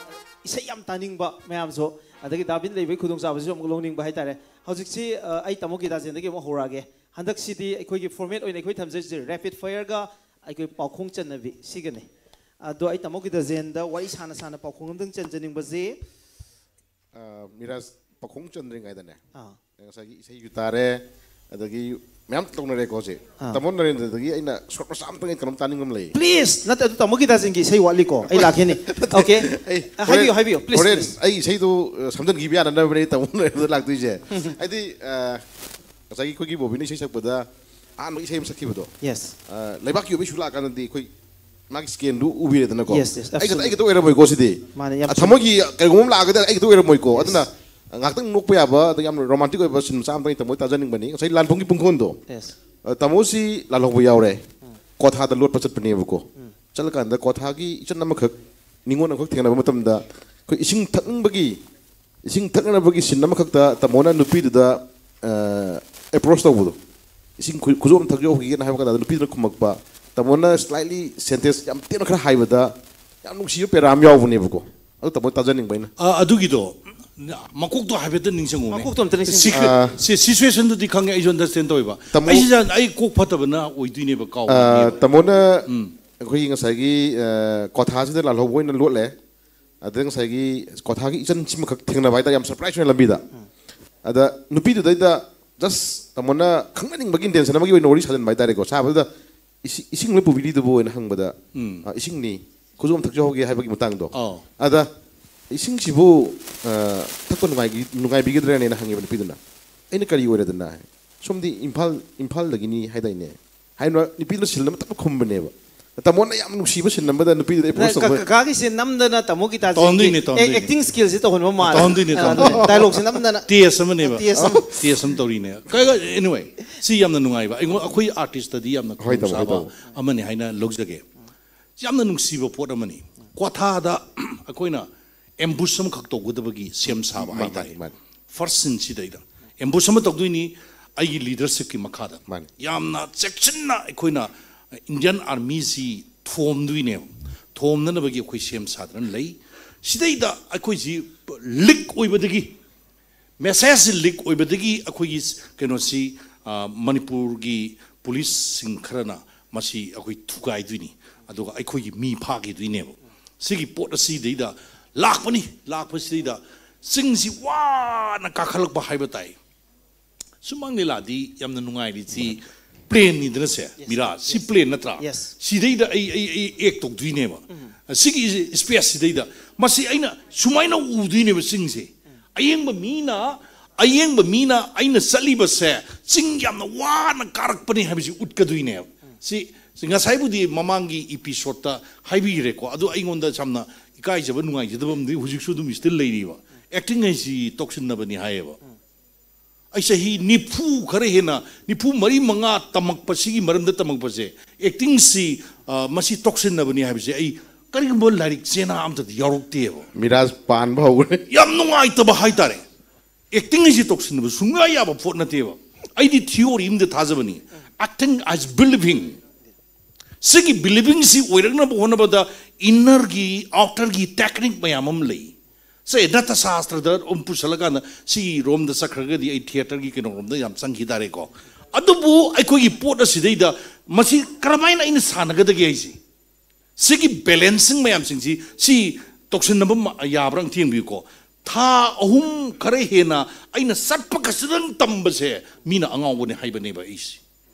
ꯏꯁꯩ ꯌꯥꯝ ꯇꯥꯅꯤꯡꯕ ꯃꯌꯥꯝꯁꯨ, ꯑꯗꯒꯤ ꯗꯥꯕꯤꯟ ꯂꯩꯕꯒꯤ ꯈꯨꯗꯣꯡꯆꯥꯕꯁꯨ ꯑꯃꯨꯛ ꯂꯧꯅꯤꯡꯕ ꯍꯥꯏꯇꯥꯔꯦ. ꯍꯧꯖꯤꯛꯁꯤ, uh, ꯑꯩ ꯇꯥꯃꯣ ꯒꯤꯇꯥꯖꯦꯟꯗꯒꯤ ꯑꯃꯨꯛ ꯍꯧꯔꯛꯑꯒꯦ. ꯍꯟꯗꯛꯁꯤꯗꯤ ꯑꯩꯈꯣꯏꯒꯤ format ꯑꯣꯏꯅ ꯑꯩꯈꯣꯏ ꯊꯝꯖꯔꯤꯁꯦ rapid fireꯒ ꯑꯩꯈꯣꯏ ꯄꯥꯎꯈꯣꯡ ꯆꯟꯅꯕꯤ ꯁꯤꯒꯅꯤ꯫ ꯑꯗꯣ ꯑꯩ ꯇꯥꯃꯣ ꯒꯤꯇꯥꯖꯦꯟꯗ ꯋꯥꯔꯤ ꯁꯥꯅ ꯁꯥꯅ ꯄꯥꯎꯈꯣꯡ ꯑꯝꯇꯪ ꯆꯟꯖꯅꯤꯡꯕꯁꯤ꯫ ꯑ, ꯃꯤꯔꯥꯖ, ꯄꯥꯎꯈꯣꯡ ꯆꯟꯗ꯭ꯔꯤꯉꯩꯗꯅꯦ, ꯑꯥ꯫ ꯉꯁꯥꯏꯒꯤ ꯏꯁꯩꯁꯨ ꯇꯥꯔꯦ, ꯑꯗꯒꯤ ꯃꯌꯥꯝ ꯇꯧꯅꯔꯦꯀꯣ ꯍꯧꯖꯤꯛ꯫ ꯑꯥ꯫ ꯇꯥꯃꯣ ꯅꯔꯦꯟꯗ꯭ꯔꯗꯒꯤ ꯑꯩꯅ ꯁꯣꯔꯠ ꯃꯆꯥ ꯑꯝꯇꯪ ꯑꯩ ꯀꯩꯅꯣꯝ ꯇꯥꯅꯤꯡꯕ ꯑꯃ ꯂꯩꯌꯦ꯫ Please, ꯅꯠꯇꯦ, ꯑꯗꯨ ꯇꯥꯃꯣ ꯒꯤꯇꯥꯖꯦꯟꯒꯤ ꯏꯁꯩ ꯋꯥꯠꯂꯤꯀꯣ, ꯑꯩ ꯂꯥꯛꯈꯤꯅꯤ꯫ Okay. ꯑꯩ ꯑ, ꯍꯥꯏꯕꯤꯌꯨ, ꯍꯣꯔꯦꯟ- ꯍꯥꯏꯕꯤꯌꯨ, please, ꯍꯣꯔꯦꯟ please. ꯑꯩ ꯏꯁꯩꯗꯨ ꯑ, ꯁꯝꯖꯟꯈꯤꯕ ꯌꯥꯅꯅꯕꯅꯦ ꯇꯥꯃꯣ ꯅꯔꯦꯟꯗ꯭ꯔꯗ ꯂꯥꯛꯇꯣꯏꯁꯦ꯫ ꯍꯥꯏꯗꯤ ꯑ, ꯉꯁꯥꯏꯒꯤ ꯑꯩꯈꯣꯏꯒꯤ ꯕꯣꯕꯤꯅ ꯏꯁꯩ ꯁꯛꯄꯗ ꯑꯍꯥꯟꯕ ꯏꯁꯩ ꯑꯃ ꯁꯛꯈꯤꯕꯗꯣ, Yes. ꯑ, ꯂꯩꯕꯥꯛꯀꯤ ꯑꯣꯏꯕ ꯏꯁꯨ ꯂꯥꯛꯑꯀꯥꯟꯗꯗꯤ ꯑꯩꯈꯣꯏ ꯃꯥꯒꯤ ꯁ꯭ꯀꯦꯟꯗꯨ ꯎꯕꯤꯔꯦꯗꯅꯀꯣ꯫ Yes, yes, ꯑꯩ ꯈꯛꯇ- absolutely. ꯑꯩ ꯈꯛꯇ ꯑꯣꯏꯔꯝꯃꯣꯏꯀꯣ ꯁꯤꯗꯤ꯫ ꯃꯥꯅꯦ, ꯌꯥꯝ ꯑ, ꯆꯨꯝꯃꯦ꯫ ꯊꯃꯣꯏꯒꯤ ꯀꯩꯒꯨꯝꯕ ꯑꯃ ꯂꯥꯛꯑꯒꯗꯤ ꯑꯩ ꯈꯛꯇ ꯑꯣꯏꯔꯝꯃꯣꯏꯀꯣ꯫ ꯑꯗꯨꯅ ꯉꯥꯏꯍꯥꯛꯇꯪ ꯅꯣꯛꯄ ꯌꯥꯕ, ꯑꯗꯒꯤ ꯌꯥꯝ ꯔꯣꯃꯥꯟꯇꯤꯛ ꯑꯣꯏꯕ ꯁꯤꯟ ꯃꯆꯥ ꯑꯃꯇꯪ ꯇꯥꯃꯣ ꯇꯥꯖꯅꯤꯡꯕꯅꯤ꯫ ꯉꯁꯥꯏ ꯂꯥꯟꯐꯝꯒꯤ ꯄꯨꯡꯈꯣꯟꯗꯣ꯫ Yes. ꯑ, ꯇꯥꯃꯣꯁꯤ ꯂꯥꯜꯍꯧꯕ ꯌꯥꯎꯔꯦ꯫ ꯀ꯭ꯋꯥꯊꯥꯗ ꯂꯣꯠꯄ ꯆꯠꯄꯅꯦꯕꯀꯣ꯫ ꯆꯠꯂꯀꯥꯟꯗ ꯀ꯭ꯋꯥꯊꯥꯒꯤ ꯏꯆꯟ ꯑꯃꯈꯛ, ꯅꯤꯉꯣꯜ ꯑꯃꯈꯛ ꯊꯦꯡꯅꯕ ꯃꯇꯝꯗ ꯑꯩꯈꯣꯏ ꯏꯁꯤꯡ ꯊꯛꯅꯤꯡꯕꯒꯤ, ꯏꯁꯤꯡ ꯊꯛꯅꯅꯕꯒꯤ ꯁꯤꯟ ꯑꯃꯈꯛꯇ ꯇꯥꯃꯣꯅ ꯅꯨꯄꯤꯗꯨꯗ ꯑꯦꯄ꯭ꯔꯣꯁ ꯇꯧꯕꯗꯣ, ꯏꯁꯤꯡ ꯈꯨ- ꯈꯨꯖꯣꯞ ꯑꯃ ꯊꯛꯆꯧ ꯍꯧꯈꯤꯒꯦꯅ ꯍꯥꯏꯕ ꯀꯥꯟꯗ ꯅꯨꯄꯤꯗꯨꯅ ꯈꯨꯝꯃꯛꯄ, ꯇꯥꯃꯣꯅ ꯁ꯭ꯂꯥꯏꯠꯂꯤ ꯁꯦꯟꯇꯦꯟꯁ ꯌꯥꯝ ꯇꯦꯟꯅ ꯈꯔ ꯍꯥꯏꯕꯗ ꯌꯥꯝ ꯅꯨꯡꯁꯤꯕ ꯄꯦꯔꯥ ꯑꯃ ꯌꯥꯎꯕꯅꯦꯕꯀꯣ꯫ ꯑꯗꯨ ꯇꯥꯃꯣ ꯇꯥꯖꯅꯤꯡꯕ ꯑꯩꯅ꯫ ꯑ, ꯑꯗꯨꯒꯤꯗꯣ ꯃꯀꯣꯛꯇꯣ ꯍꯥꯏꯐꯦꯠꯇ ꯅꯤꯡꯁꯤꯡꯉꯨꯅꯦ꯫ ꯃꯀꯣꯛꯇꯣ ꯑꯝꯇ ꯅꯤꯡꯁꯤꯡ- ꯁꯤ- ꯑꯥ. ꯁꯤ- ꯁꯤꯆꯨꯋꯦꯁꯟꯗꯨꯗꯤ ꯈꯪꯉꯦ, ꯑꯩꯁꯨ ꯑꯟꯗꯔꯁꯇꯦꯟ ꯇꯧꯋꯦꯕ꯫ ꯇꯥꯃꯣ- ꯑꯩꯁꯤꯗ ꯑꯩ ꯀꯣꯛ ꯐꯠꯇꯕꯅ ꯑꯣꯏꯗꯣꯏꯅꯦꯕ, ꯀꯥꯎ ꯑ, ꯇꯥꯃꯣꯅ ꯑꯩꯈꯣꯏꯒꯤ ꯉꯁꯥꯏꯒꯤ ꯑ, ꯀ꯭ꯋꯥꯊꯥꯁꯤꯗ ꯂꯥꯜꯍꯧꯕ ꯑꯣꯏꯅ ꯂꯣꯠꯂꯦ꯫ ꯑꯗ ꯉꯁꯥꯏꯒꯤ ꯀ꯭ꯋꯥꯊꯥꯒꯤ ꯏꯆꯟꯁꯤꯃꯈꯛ ꯊꯦꯡꯅꯕ ꯍꯥꯏꯇꯥꯔꯦ, ꯌꯥꯝ ꯁꯔꯄ꯭ꯔꯥꯏꯖ ꯑꯣꯏꯅ ꯂꯝꯕꯤꯗ꯫ ꯑꯗ ꯅꯨꯄꯤꯗꯨꯗꯩꯗ ꯖꯁ ꯇꯥꯃꯣꯅ ꯈꯪꯅꯅꯤꯡꯕꯒꯤ ꯏꯟꯇꯦꯟꯁꯟ ꯑꯃꯒꯤ ꯑꯣꯏꯅ ꯋꯥꯔꯤ ꯁꯥꯖꯟꯕ ꯍꯥꯏꯇꯥꯔꯦꯀꯣ꯫ ꯁꯥꯕꯗꯨꯗ ꯏꯁꯤ- ꯏꯁꯤꯡ ꯂꯣꯏ ꯄꯨꯕꯤꯔꯤꯗꯨꯕꯨ ꯍꯥꯏꯅ ꯍꯪꯕꯗ, "ꯑ, ꯏꯁꯤꯡꯅꯤ, ꯈꯨꯖꯨꯞ ꯑꯃ ꯊꯛꯆꯍꯧꯒꯦ" ꯍꯥꯏꯕꯒꯤ ꯃꯇꯥꯡꯗꯣ꯫ ꯑꯗ ꯏꯁꯤꯡꯁꯤꯕꯨ, ꯑ, ꯊꯛꯄ ꯅꯨꯡꯉꯥꯏꯒꯤ- ꯅꯨꯡꯉꯥꯏꯕꯤꯒꯗ꯭ꯔꯅꯦꯅ ꯍꯪꯉꯦꯕ ꯅꯨꯄꯤꯗꯨꯅ꯫ ꯑꯩꯅ "ꯀꯔꯤ ꯑꯣꯏꯔꯗꯅ?" ꯍꯥꯏ꯫ "ꯁꯣꯝꯗꯤ ꯏꯝꯐꯥꯜ ꯏꯝꯐꯥꯜꯗꯒꯤꯅꯤ ꯍꯥꯏꯗꯥꯏꯅꯦ?" ꯍꯥꯏꯅ ꯅꯨꯄꯤꯗꯨꯅ ꯁꯤꯜ ꯑꯃ ꯇꯞꯅ ꯈꯨꯝꯕꯅꯦꯕ꯫ ꯇꯥꯃꯣꯅ ꯌꯥꯝ ꯅꯨꯡꯁꯤꯕ ꯁꯤꯟ ꯑꯃꯗ ꯅꯨꯄꯤꯗꯨꯗ ꯑꯦꯄ꯭ꯔꯣꯁ ꯇꯧꯕ꯫ ꯀꯀꯥꯒꯤꯁꯦ ꯅꯝꯗꯅ ꯇꯥꯃꯣ ꯒꯤꯇꯥ ꯇꯧꯍꯟꯗꯣꯏꯅꯦ, ꯇꯧꯍꯟꯗꯣꯏꯅꯦ꯫ ꯑꯦꯛꯇꯤꯡ ꯁ꯭ꯀꯤꯜꯁꯦ ꯇꯧꯍꯟꯕ ꯃꯥꯜꯂꯦ꯫ ꯇꯧꯍꯟꯗꯣꯏꯅꯦ, ꯇꯧꯍꯟꯗꯣꯏꯅꯦ꯫ ꯗꯥꯏꯂꯣꯛꯁꯦ ꯅꯝꯗꯅ꯫ ꯇꯦꯁ ꯑꯃꯅꯦꯕ꯫ ꯇꯦꯁ ꯑꯃ꯫ ꯇꯦꯁ ꯑꯃ ꯇꯧꯔꯤꯅꯦ꯫ ꯑꯦꯅꯤꯋꯦ, ꯁꯤ ꯌꯥꯝꯅ ꯅꯨꯡꯉꯥꯏꯕ꯫ ꯑꯩꯉꯣꯟ- ꯑꯩꯈꯣꯏ ꯑꯥꯔꯇꯤꯁꯇꯗꯤ ꯌꯥꯝꯅ ꯍꯣꯏ, ꯇꯥꯃꯣ, ꯍꯣꯏ, ꯈꯨꯗꯣꯡꯆꯥꯕ ꯇꯥꯃꯣ꯫ ꯑꯃꯅꯤ ꯍꯥꯏꯅ ꯂꯧꯖꯒꯦ꯫ ꯌꯥꯝꯅ ꯅꯨꯡꯁꯤꯕ ꯄꯣꯠ ꯑꯃꯅꯤ꯫ ꯀ꯭ꯋꯥꯊꯥꯗ ꯑꯩꯈꯣꯏꯅ ꯑꯦꯝꯕꯨꯁ ꯑꯃꯈꯛ ꯇꯧꯒꯗꯕꯒꯤ ꯁꯦꯝ ꯁꯥꯕ ꯃꯥꯅꯤ, ꯍꯥꯏꯇꯥꯔꯦ꯫ ꯃꯥꯅꯤ꯫ ꯐꯥꯔꯁ ꯁꯤꯟꯁꯤꯗꯩꯗ ꯑꯦꯝꯕꯨꯁ ꯑꯃ ꯇꯧꯗꯣꯏꯅꯤ ꯑꯩꯒꯤ ꯂꯤꯗꯔꯁꯤꯞꯀꯤ ꯃꯈꯥꯗ꯫ ꯃꯥꯅꯤ꯫ ꯌꯥꯝꯅ ꯆꯦꯛꯁꯤꯟꯅ ꯑꯩꯈꯣꯏꯅ ꯏꯟꯗꯤꯌꯟ ꯑꯥꯔꯃꯤꯁꯤ ꯊꯣꯝꯗꯣꯏꯅꯦꯕ꯫ ꯊꯣꯝꯅꯅꯕꯒꯤ ꯑꯩꯈꯣꯏ ꯁꯦꯝ ꯁꯥꯗꯅ ꯂꯩ꯫ ꯁꯤꯗꯩꯗ ꯑꯩꯈꯣꯏꯁꯤ ꯂꯤꯛ ꯑꯣꯏꯕꯗꯒꯤ, ꯃꯦꯁꯦꯖꯁꯤ ꯂꯤꯛ ꯑꯣꯏꯕꯗꯒꯤ ꯑꯩꯈꯣꯏꯒꯤ ꯀꯩꯅꯣꯁꯤ, ꯑ, ꯃꯅꯤꯄꯨꯔꯒꯤ ꯄꯨꯂꯤꯁꯁꯤꯡ ꯈꯔꯅ ꯃꯁꯤ ꯑꯩꯈꯣꯏ ꯊꯨꯒꯥꯏꯗꯣꯏꯅꯤ, ꯑꯗꯨꯒ ꯑꯩꯈꯣꯏꯒꯤ ꯃꯤ ꯐꯥꯈꯤꯗꯣꯏꯅꯦꯕ꯫ ꯁꯤꯒꯤ ꯄꯣꯠ ꯑꯁꯤꯗꯩꯗ ꯂꯥꯛꯄꯅꯤ꯫ ꯂꯥꯛꯄꯁꯤꯗꯩꯗ ꯆꯤꯡꯁꯤ ꯋꯥꯅ ꯀꯥꯈꯠꯂꯛꯄ ꯍꯥꯏꯕ ꯇꯥꯏ꯫ ꯁꯨꯃꯥꯡ ꯂꯤꯂꯥꯗꯤ ꯌꯥꯝꯅ ꯅꯨꯡꯉꯥꯏꯔꯤꯁꯤ ꯄ꯭ꯂꯦꯟꯅꯤꯗꯅ ꯁꯦ꯫ ꯃꯤꯔꯥ, ꯁꯤ ꯄ꯭ꯂꯦꯟ ꯅꯠꯇ꯭ꯔꯥ? Yes. ꯁꯤꯗꯩꯗ ꯑꯩ ꯑꯩ ꯑꯩ ꯑꯦꯛ ꯇꯧꯗꯣꯏꯅꯦꯕ꯫ ꯁꯤꯒꯤ ꯏꯁꯄꯦꯁ ꯁꯤꯗꯩꯗ ꯃꯁꯤ ꯑꯩꯅ ꯁꯨꯃꯥꯏꯅ ꯎꯗꯣꯏꯅꯦꯕ ꯆꯤꯡꯁꯦ꯫ ꯑꯌꯦꯡꯕ ꯃꯤꯅ, ꯑꯌꯦꯡꯕ ꯃꯤꯅ ꯑꯩꯅ ꯆꯠꯂꯤꯕꯁꯦ ꯆꯤꯡ ꯌꯥꯝꯅ ꯋꯥꯅ ꯀꯥꯔꯛꯄꯅꯤ ꯍꯥꯏꯕꯁꯤ ꯎꯠꯀꯗꯣꯏꯅꯦꯕ꯫ ꯁꯤ ꯁꯤ ꯉꯁꯥꯏꯕꯨꯗꯤ ꯃꯃꯥꯡꯒꯤ ꯏꯄꯤꯁꯣꯠꯇ ꯍꯥꯏꯕꯤꯈ꯭ꯔꯦꯀꯣ꯫ ꯑꯗꯨ ꯑꯩꯉꯣꯟꯗ ꯌꯥꯝꯅ ꯏꯀꯥꯏꯖꯕ, ꯅꯨꯡꯉꯥꯏꯖꯗꯕ ꯑꯃꯗꯤ ꯍꯧꯖꯤꯛꯁꯨ ꯑꯗꯨꯝ ꯁ꯭ꯇꯤꯜ ꯂꯩꯔꯤꯕ꯫ ꯑꯦꯛꯇꯤꯡ ꯍꯥꯏꯁꯤ ꯇꯧꯁꯤꯟꯅꯕꯅꯤ ꯍꯥꯏꯌꯦꯕ꯫ ꯑꯩ ꯆꯍꯤ ꯅꯤꯐꯨ ꯈꯔ ꯍꯦꯟꯅ, ꯅꯤꯐꯨ ꯃꯔꯤ ꯃꯉꯥ ꯇꯝꯃꯛꯄꯁꯤꯒꯤ ꯃꯔꯝꯗ ꯇꯝꯃꯛꯄꯁꯦ, ꯑꯦꯛꯇꯤꯡꯁꯤ, ꯑ, ꯃꯁꯤ ꯇꯧꯁꯤꯟꯅꯕꯅꯤ ꯍꯥꯏꯕꯁꯦ ꯑꯩ ꯀꯔꯤꯒꯨꯝꯕ ꯂꯥꯏꯔꯤꯛ ꯆꯦꯅꯥ ꯑꯝꯇꯗꯤ ꯌꯥꯎꯔꯛꯇꯦꯕ꯫ ꯃꯤꯔꯥꯖ ꯄꯥꯟꯕ ꯍꯧꯈ꯭ꯔꯦ꯫ ꯌꯥꯝ ꯅꯨꯡꯉꯥꯏꯇꯕ ꯍꯥꯏꯇꯥꯔꯦ꯫ ꯑꯦꯛꯇꯤꯡ ꯍꯥꯏꯁꯤ ꯇꯧꯁꯤꯟꯅꯕ ꯁꯨꯡꯌꯥ ꯌꯥꯕ ꯄꯣꯠ ꯅꯠꯇꯦꯕ꯫ ꯑꯩꯗꯤ ꯊꯤꯑꯣꯔꯤ ꯑꯃꯗ ꯊꯥꯖꯕꯅꯤ꯫ Acting as believing꯫ ꯁꯤꯒꯤ ꯕꯤꯂꯤꯚꯤꯡꯁꯤ ꯑꯣꯏꯔꯛꯅꯕ ꯍꯣꯠꯅꯕꯗ ꯏꯟꯅꯔꯒꯤ, ꯑꯥꯎꯇꯔꯒꯤ ꯇꯦꯛꯅꯤꯛ ꯃꯌꯥꯝ ꯑꯃ ꯂꯩ꯫ ꯁꯦ, ꯅꯠꯇ ꯁꯥꯁꯇ꯭ꯔꯗ ꯑꯃꯨꯛ ꯄꯨꯁꯜꯂꯀꯥꯟꯗ ꯁꯤꯒꯤ ꯔꯣꯝꯗ ꯆꯠꯈ꯭ꯔꯒꯗꯤ ꯑꯩ ꯊꯤꯌꯦꯇꯔꯒꯤ ꯀꯩꯅꯣꯔꯣꯝꯗ ꯌꯥꯝ ꯆꯪꯈꯤ ꯇꯥꯔꯦꯀꯣ꯫ ꯑꯗꯨꯕꯨ ꯑꯩꯈꯣꯏꯒꯤ ꯄꯣꯠ ꯑꯁꯤꯗꯩꯗ ꯃꯁꯤ ꯀꯔꯝꯍꯥꯏꯅ ꯑꯩꯅ ꯁꯥꯟꯅꯒꯗꯒꯦ ꯍꯥꯏꯁꯤ, ꯁꯤꯒꯤ ꯕꯦꯂꯦꯟꯁꯤꯡ ꯃꯌꯥꯝꯁꯤꯡꯁꯤ ꯁꯤ ꯇꯧꯁꯤꯟꯅꯕ ꯃ- ꯌꯥꯕ꯭ꯔꯥ ꯑꯝꯇ ꯌꯦꯡꯕꯤꯌꯨꯀꯣ꯫ ꯊꯥ ꯑꯍꯨꯝ ꯈꯔ ꯍꯦꯟꯅ ꯑꯩꯅ ꯆꯠꯄ ꯈꯛꯇꯗꯪ ꯇꯝꯕꯁꯦ ꯃꯤꯅ ꯑꯉꯥꯎꯕꯅꯦ ꯍꯥꯏꯕꯅꯦꯕ ꯑꯩꯁꯦ꯫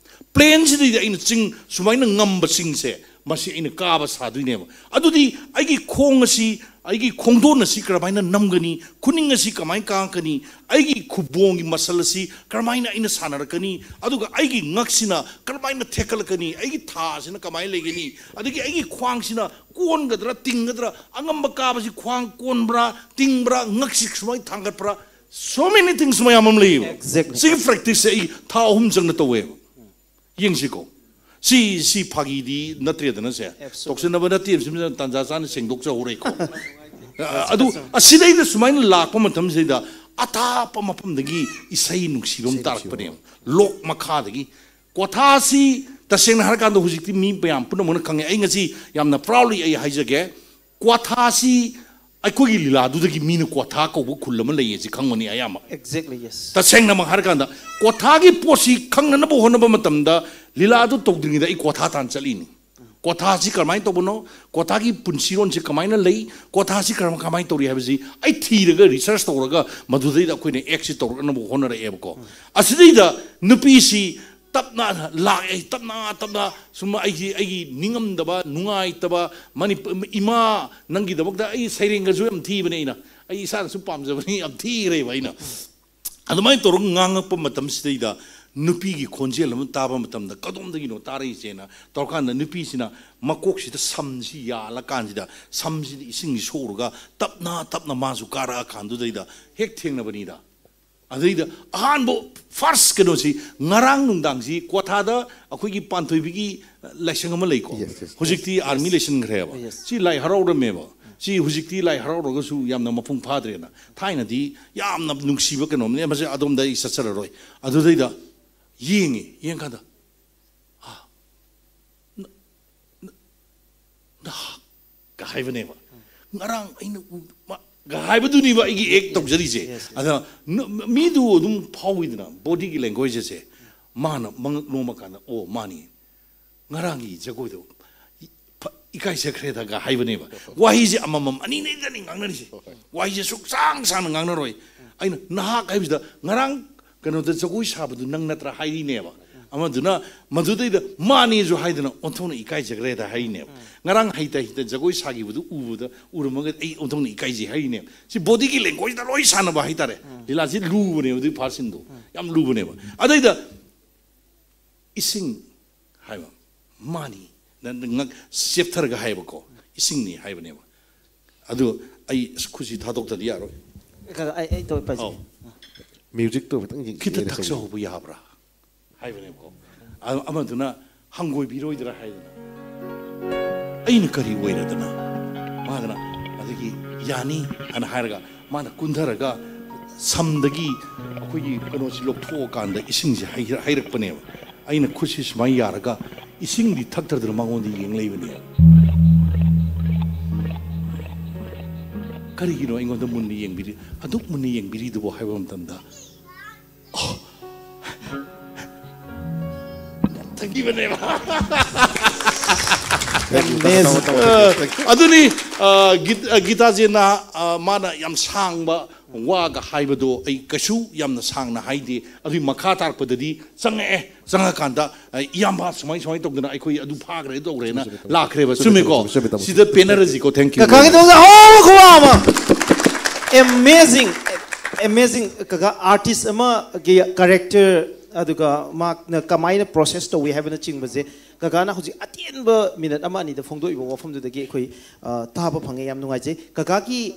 ꯄ꯭ꯂꯦꯟꯁꯤꯗꯩꯗ ꯑꯩꯅ ꯆꯤꯡ ꯁꯨꯃꯥꯏꯅ ꯉꯝꯕ ꯆꯤꯡꯁꯦ, ꯃꯁꯤ ꯑꯩꯅ ꯀꯥꯕ ꯁꯥꯗꯣꯏꯅꯦꯕ꯫ ꯑꯗꯨꯗꯤ ꯑꯩꯒꯤ ꯈꯣꯡ ꯑꯁꯤ, ꯑꯩꯒꯤ ꯈꯣꯡꯗꯣꯟ ꯑꯁꯤ ꯀꯔꯝꯍꯥꯏꯅ ꯅꯝꯒꯅꯤ, ꯈꯨꯅꯤꯡ ꯑꯁꯤ ꯀꯃꯥꯏꯅ ꯀꯥꯡꯉꯛꯀꯅꯤ, ꯑꯩꯒꯤ ꯈꯨꯕꯣꯡꯒꯤ ꯃꯁꯜ ꯑꯁꯤ ꯀꯔꯝꯍꯥꯏꯅ ꯑꯩꯅ ꯁꯥꯟꯅꯔꯛꯀꯅꯤ, ꯑꯗꯨꯒ ꯑꯩꯒꯤ ꯉꯛꯁꯤꯅ ꯀꯔꯝꯍꯥꯏꯅ ꯊꯦꯛꯀꯠꯂꯛꯀꯅꯤ, ꯑꯩꯒꯤ ꯊꯥꯁꯤꯅ ꯀꯃꯥꯏꯅ ꯂꯩꯒꯅꯤ, ꯑꯗꯒꯤ ꯑꯩꯒꯤ ꯈ꯭ꯋꯥꯡꯁꯤꯅ ꯀꯣꯟꯒꯗ꯭ꯔꯥ ꯇꯤꯡꯒꯗ꯭ꯔꯥ, ꯑꯉꯝꯕ ꯀꯥꯕꯁꯤ ꯈ꯭ꯋꯥꯡ ꯀꯣꯟꯕ꯭ꯔꯥ ꯇꯤꯡꯕ꯭ꯔꯥ, ꯉꯛꯁꯤ ꯁꯨꯃꯥꯏꯅ ꯊꯥꯡꯒꯠꯄ꯭ꯔꯥ, so many things ꯃꯌꯥꯝ ꯑꯃ ꯂꯩꯌꯦꯕ꯫ Exactly. ꯁꯤꯒꯤ ꯄ꯭ꯔꯦꯛꯇꯤꯁꯁꯦ ꯑꯩ ꯊꯥ ꯑꯍꯨꯝ ꯆꯪꯅ ꯇꯧꯋꯦꯕ꯫ ꯌꯦꯡꯁꯤꯀꯣ, ꯁꯤ ꯁꯤ ꯐꯥꯒꯤꯗꯤ ꯅꯠꯇ꯭ꯔꯦꯗꯅ ꯁꯦ꯫ Absolutely. ꯇꯧꯁꯤꯟꯅꯕ ꯅꯠꯇꯦ, ꯁꯤꯃ ꯇꯥꯟꯖꯥ ꯆꯥꯅ ꯁꯦꯡꯗꯣꯛꯆꯍꯧꯔꯦꯀꯣ꯫ ꯑ, ꯑꯗꯨ ꯑꯁꯤꯗꯩꯗ ꯁꯨꯃꯥꯏꯅ ꯂꯥꯛꯄ ꯃꯇꯝꯁꯤꯗ ꯑꯊꯥꯞꯄ ꯃꯐꯝꯗꯒꯤ ꯏꯁꯩ ꯅꯨꯡꯁꯤꯕ ꯑꯃ ꯏꯁꯩ ꯅꯨꯡꯁꯤꯕ ꯇꯥꯔꯛꯄꯅꯦꯕ꯫ ꯂꯣꯛ ꯃꯈꯥꯗꯒꯤ꯫ ꯀ꯭ꯋꯥꯊꯥꯁꯤ ꯇꯁꯦꯡꯅ ꯍꯥꯏꯔꯀꯥꯟꯗ ꯍꯧꯖꯤꯛꯇꯤ ꯃꯤ ꯃꯌꯥꯝ ꯄꯨꯝꯅꯃꯛꯅ ꯈꯪꯉꯦ꯫ ꯑꯩ ꯉꯁꯤ ꯌꯥꯝꯅ proudly ꯑꯩ ꯍꯥꯏꯖꯒꯦ, ꯀ꯭ꯋꯥꯊꯥꯁꯤ ꯑꯩꯈꯣꯏꯒꯤ ꯂꯤꯂꯥꯗꯨꯗꯒꯤ ꯃꯤꯅ ꯀ꯭ꯋꯥꯊꯥ ꯀꯧꯕ ꯈꯨꯜ ꯑꯃ ꯂꯩꯌꯦ ꯁꯤ ꯈꯪꯕꯅꯤ ꯑꯌꯥꯝꯕ꯫ Exactly, yes. ꯇꯁꯦꯡꯅꯃꯛ ꯍꯥꯏꯔꯀꯥꯟꯗ ꯀ꯭ꯋꯥꯊꯥꯒꯤ ꯄꯣꯠꯁꯤ ꯈꯪꯅꯅꯕ ꯍꯣꯠꯅꯕ ꯃꯇꯝꯗ ꯂꯤꯂꯥꯗꯨ ꯇꯧꯗ꯭ꯔꯤꯉꯩꯗ ꯑꯩ ꯀ꯭ꯋꯥꯊꯥ ꯇꯥꯟ ꯆꯠꯂꯤꯅꯤ꯫ ꯀ꯭ꯋꯥꯊꯥꯁꯤ ꯀꯃꯥꯏꯅ ꯇꯧꯕꯅꯣ, ꯀ꯭ꯋꯥꯊꯥꯒꯤ ꯄꯨꯟꯁꯤꯔꯣꯟꯁꯤ ꯀꯃꯥꯏꯅ ꯂꯩ, ꯀ꯭ꯋꯥꯊꯥꯁꯤ ꯀꯔꯝ ꯀꯃꯥꯏꯅ ꯇꯧꯔꯤ ꯍꯥꯏꯕꯁꯤ ꯑꯩ ꯊꯤꯔꯒ, ꯔꯤꯁꯔꯁ ꯇꯧꯔꯒ ꯃꯗꯨꯗꯩꯗ ꯑꯩꯈꯣꯏꯅ ꯑꯦꯛꯁꯤ ꯇꯧꯔꯛꯅꯕ ꯍꯣꯠꯅꯔꯛꯑꯦꯕꯀꯣ꯫ ꯑꯁꯤꯗꯩꯗ ꯅꯨꯄꯤꯁꯤ ꯇꯞꯅ ꯂꯥꯛꯑꯦ, ꯇꯞꯅ ꯇꯞꯅ ꯁꯨꯝ ꯑꯩꯒꯤ ꯑꯩꯒꯤ ꯅꯤꯡꯉꯝꯗꯕ, ꯅꯨꯡꯉꯥꯏꯇꯕ, ꯃꯅꯤꯄꯨꯔ ꯏꯃꯥ, ꯅꯪꯒꯤꯗꯃꯛꯇ ꯑꯩ ꯁꯩꯔꯦꯡꯒꯁꯨ ꯌꯥꯝ ꯊꯤꯕꯅꯦ ꯑꯩꯅ, ꯑꯩ ꯏꯁꯥꯅꯁꯨ ꯄꯥꯝꯖꯕꯅꯤ, ꯌꯥꯝ ꯊꯤꯈ꯭ꯔꯦꯕ ꯑꯩꯅ꯫ ꯑꯗꯨꯃꯥꯏꯅ ꯇꯧꯔꯒ ꯉꯥꯡꯉꯛꯄ ꯃꯇꯝꯁꯤꯗꯩꯗ ꯅꯨꯄꯤꯒꯤ ꯈꯣꯟꯖꯦꯜ ꯑꯃ ꯇꯥꯕ ꯃꯇꯝꯗ ꯀꯗꯣꯝꯗꯒꯤꯅꯣ ꯇꯥꯔꯛꯏꯁꯦꯅ ꯇꯧꯔꯀꯥꯟꯗ ꯅꯨꯄꯤꯁꯤꯅ ꯃꯀꯣꯛꯁꯤꯗ ꯁꯝꯁꯤ ꯌꯥꯜꯂꯀꯥꯟꯁꯤꯗ ꯁꯝꯁꯤꯗ ꯏꯁꯤꯡꯁꯤ ꯁꯣꯛꯎꯔꯒ ꯇꯞꯅ ꯇꯞꯅ ꯃꯥꯁꯨ ꯀꯥꯔꯛꯑꯀꯥꯟꯗꯨꯗꯩꯗ ꯍꯦꯛ ꯊꯦꯡꯅꯕꯅꯤꯗ꯫ ꯑꯗꯩꯗ ꯑꯍꯥꯟꯕ ꯐꯥꯔꯁ ꯀꯩꯅꯣꯁꯤ ꯉꯔꯥꯡ ꯅꯨꯡꯗꯥꯡꯁꯤ ꯀ꯭ꯋꯥꯊꯥꯗ ꯑꯩꯈꯣꯏꯒꯤ ꯄꯥꯟꯊꯣꯏꯕꯤꯒꯤ ꯂꯥꯏꯁꯪ ꯑꯃ ꯂꯩꯀꯣ꯫ Yes, yes, yes. ꯍꯧꯖꯤꯛꯇꯤ ꯑꯥꯔꯃꯤ ꯂꯩꯁꯤꯟꯈ꯭ꯔꯦꯕ꯫ Yes. ꯁꯤ ꯂꯥꯏ ꯍꯔꯥꯎꯔꯝꯃꯦꯕ꯫ ꯁꯤ ꯍꯧꯖꯤꯛꯇꯤ ꯂꯥꯏ ꯍꯔꯥꯎꯔꯒꯁꯨ ꯌꯥꯝꯅ ꯃꯄꯨꯡ ꯐꯥꯗ꯭ꯔꯦꯅ꯫ ꯊꯥꯏꯅꯗꯤ ꯌꯥꯝꯅ ꯅꯨꯡꯁꯤꯕ ꯀꯩꯅꯣꯝꯅꯦ꯫ ꯃꯁꯤ ꯑꯗꯣꯝꯗ ꯑꯩ ꯆꯠꯆꯔꯔꯣꯏ꯫ ꯑꯗꯨꯗꯩꯗ ꯌꯦꯡꯉꯤ, ꯌꯦꯡꯀꯥꯟꯗ, "ꯑꯥ, ꯅ-, ꯅ-, ꯅꯍꯥꯛ" ꯀ ꯍꯥꯏꯕꯅꯦꯕ꯫ "ꯉꯔꯥꯡ ꯑꯩꯅ ꯎ-, ꯃꯥ-" ꯀ ꯍꯥꯏꯕꯗꯨꯅꯦꯕ ꯑꯩꯒꯤ ꯑꯦꯛ ꯇꯧꯖꯔꯤꯁꯦ꯫ Yes, yes. ꯑꯗ ꯅ-, ꯃꯤꯗꯨ ꯑꯗꯨꯝ ꯐꯥꯎꯏꯗꯅ, ꯕꯣꯗꯤꯒꯤ ꯂꯦꯡꯒ꯭ꯋꯦꯖ ꯑꯁꯦ꯫ ꯃꯥꯅ ꯃꯉꯛ ꯅꯣꯝꯃꯀꯥꯟꯗ, "ꯑꯣ, ꯃꯥꯅꯤ, ꯉꯔꯥꯡꯒꯤ ꯖꯒꯣꯏꯗꯣ ꯏ-, ꯐ-, ꯏꯀꯥꯏꯖꯈ꯭ꯔꯦꯗꯒ" ꯍꯥꯏꯕꯅꯦꯕ꯫ ꯋꯥꯍꯩꯁꯦ ꯑꯃꯃꯝ, ꯑꯅꯤꯅꯦꯗꯅꯤ ꯉꯥꯡꯅꯔꯤꯁꯦ꯫ ꯋꯥꯍꯩꯁꯦ ꯁꯨꯛꯁꯥꯡ ꯁꯥꯡꯅ ꯉꯥꯡꯅꯔꯣꯏ꯫ ꯑꯩꯅ "ꯅꯍꯥꯛ" ꯍꯥꯏꯕꯁꯤꯗ, "ꯉꯔꯥꯡ ꯀꯩꯅꯣꯗ ꯖꯒꯣꯏ ꯁꯥꯕꯗꯨ ꯅꯪ ꯅꯠꯇ꯭ꯔꯥ?" ꯍꯥꯏꯔꯤꯅꯦꯕ꯫ ꯑꯃꯗꯨꯅ ꯃꯗꯨꯗꯩꯗ ꯃꯥꯅꯦꯁꯨ ꯍꯥꯏꯗꯅ ꯑꯣꯟꯊꯣꯛꯅ ꯏꯀꯥꯏꯖꯈ꯭ꯔꯦꯗ ꯍꯥꯏꯅꯦꯕ꯫ ꯉꯔꯥꯡ ꯍꯩꯇ ꯍꯩꯇ ꯖꯒꯣꯏ ꯁꯥꯈꯤꯕꯗꯨ ꯎꯕꯗ, ꯎꯔꯝꯃꯒ ꯑꯩ ꯑꯣꯟꯊꯣꯛꯅ ꯏꯀꯥꯏꯖꯩ ꯍꯥꯏꯅꯦꯕ꯫ ꯁꯤ ꯕꯣꯗꯤꯒꯤ ꯂꯦꯡꯒ꯭ꯋꯦꯖꯇ ꯂꯣꯏ ꯁꯥꯟꯅꯕ ꯍꯥꯏꯇꯥꯔꯦ꯫ ꯂꯤꯂꯥꯁꯤ ꯂꯨꯕꯅꯦꯕ, ꯑꯗꯨꯒꯤ ꯄꯥꯔꯠꯁꯤꯡꯗꯣ ꯌꯥꯝ ꯂꯨꯕꯅꯦꯕ꯫ ꯑꯗꯩꯗ ꯏꯁꯤꯡ ꯍꯥꯏꯕ, ꯃꯥꯅꯤ, ꯅꯪ ꯉꯛ ꯆꯦꯞꯊꯔꯒ ꯍꯥꯏꯕꯀꯣ, ꯏꯁꯤꯡꯅꯤ ꯍꯥꯏꯕꯅꯦꯕ꯫ ꯑꯗꯨ ꯑꯩ ꯑꯁ ꯈꯨꯠꯁꯤ ꯊꯥꯗꯣꯛꯇꯗꯤ ꯌꯥꯔꯣꯏ꯫ ꯈꯔ ꯑꯩ ꯑꯩ ꯇꯧ ꯄꯥꯏꯁꯦ꯫ ꯑꯧ꯫ ꯃ꯭ꯌꯨꯖꯤꯛꯇꯣ ꯈꯤꯇꯪ ꯌꯦꯡ- ꯈꯤꯇ ꯌꯦꯡ- ꯊꯛꯆꯍꯧꯕ ꯌꯥꯕ꯭ꯔꯥ ꯍꯥꯏꯕꯅꯦꯕꯀꯣ꯫ ꯑ- ꯑꯃꯗꯨꯅ ꯍꯪꯒꯣꯏꯕꯤꯔꯣꯏꯗ꯭ꯔꯥ ꯍꯥꯏꯗꯅ, ꯑꯩꯅ ꯀꯔꯤ ꯑꯣꯏꯔꯗꯅ? ꯃꯥꯗꯅ ꯑꯗꯒꯤ ꯌꯥꯅꯤ ꯍꯥꯏꯅ ꯍꯥꯏꯔꯒ ꯃꯥꯅ ꯀꯨꯟꯊꯔꯒ ꯁꯝꯗꯒꯤ ꯑꯩꯈꯣꯏꯒꯤ ꯀꯩꯅꯣꯁꯤ ꯂꯧꯊꯣꯛꯑꯀꯥꯟꯗ ꯏꯁꯤꯡꯁꯦ ꯍꯩꯔ- ꯍꯩꯔꯛꯄꯅꯦꯕ꯫ ꯑꯩꯅ ꯈꯨꯠꯁꯤ ꯁꯨꯃꯥꯏꯅ ꯌꯥꯔꯒ ꯏꯁꯤꯡꯗꯤ ꯊꯛꯇꯗꯅ ꯃꯉꯣꯟꯗ ꯌꯦꯡ ꯂꯩꯕꯅꯦꯕ꯫ ꯀꯔꯤꯒꯤꯅꯣ ꯑꯩꯉꯣꯟꯗ ꯃꯨꯟꯅ ꯌꯦꯡꯕꯤꯔꯤ, ꯑꯗꯨꯛ ꯃꯨꯟꯅ ꯌꯦꯡꯕꯤꯔꯤꯗꯨꯕꯣ ꯍꯥꯏꯕ ꯃꯇꯝꯗ, ꯑꯣ, ꯊꯛꯈꯤꯕꯅꯦꯕ꯫ Amazing. ꯑ, ꯑꯗꯨꯅꯤ, ꯑ, ꯒꯤꯠ- ꯑ, ꯒꯤꯇꯥꯖꯦꯅ, ꯑ, ꯃꯥꯅ ꯌꯥꯝ ꯁꯥꯡꯕ ꯋꯥꯒ ꯍꯥꯏꯕꯗꯣ ꯑꯩ ꯀꯩꯁꯨ ꯌꯥꯝꯅ ꯁꯥꯡꯅ ꯍꯥꯏꯗꯦ꯫ ꯑꯗꯨꯒꯤ ꯃꯈꯥ ꯇꯥꯔꯛꯄꯗꯗꯤ ꯆꯪꯉꯛꯑꯦ꯫ ꯆꯪꯉꯀꯥꯟꯗ, ꯑ, ꯏꯌꯥꯝꯕ ꯁꯨꯃꯥꯏ ꯁꯨꯃꯥꯏꯅ ꯇꯧꯗꯅ ꯑꯩꯈꯣꯏ ꯑꯗꯨ ꯐꯥꯈ꯭ꯔꯦ ꯇꯧꯈ꯭ꯔꯦꯅ ꯂꯥꯛꯈ꯭ꯔꯦꯕ꯫ ꯆꯨꯝꯃꯦꯀꯣ? ꯆꯨꯝꯃꯦ, ꯆꯨꯝꯃꯦ, ꯆꯨꯝꯃꯦ꯫ ꯁꯤꯗ ꯄꯦꯟꯅꯔꯁꯤꯀꯣ꯫ Thank you. ꯀꯀꯥꯒꯤꯗꯃꯛꯇ ꯑꯍꯥꯎꯕ ꯈꯨꯕꯥꯛ ꯑꯃ꯫ Amazing, amazing꯫ ꯀꯀꯥ, ꯑꯥꯔꯇꯤꯁ ꯑꯃꯒꯤ ꯀꯦꯔꯦꯛꯇꯔ, ꯑꯗꯨꯒ ꯃꯍꯥꯛꯅ ꯀꯃꯥꯏꯅ ꯄ꯭ꯔꯣꯁꯦꯁ ꯇꯧꯏ ꯍꯥꯏꯕꯅꯆꯤꯡꯕꯁꯦ ꯀꯀꯥꯅ ꯍꯧꯖꯤꯛ ꯑꯇꯦꯟꯕ ꯃꯤꯅꯠ ꯑꯃ ꯑꯅꯤꯗ ꯐꯣꯡꯗꯣꯛꯏꯕ ꯋꯥꯐꯝꯗꯨꯗꯒꯤ ꯑꯩꯈꯣꯏ, ꯑ, ꯇꯥꯕ ꯐꯪꯉꯦ꯫ ꯌꯥꯝ ꯅꯨꯡꯉꯥꯏꯖꯩ꯫ ꯀꯀꯥꯒꯤ,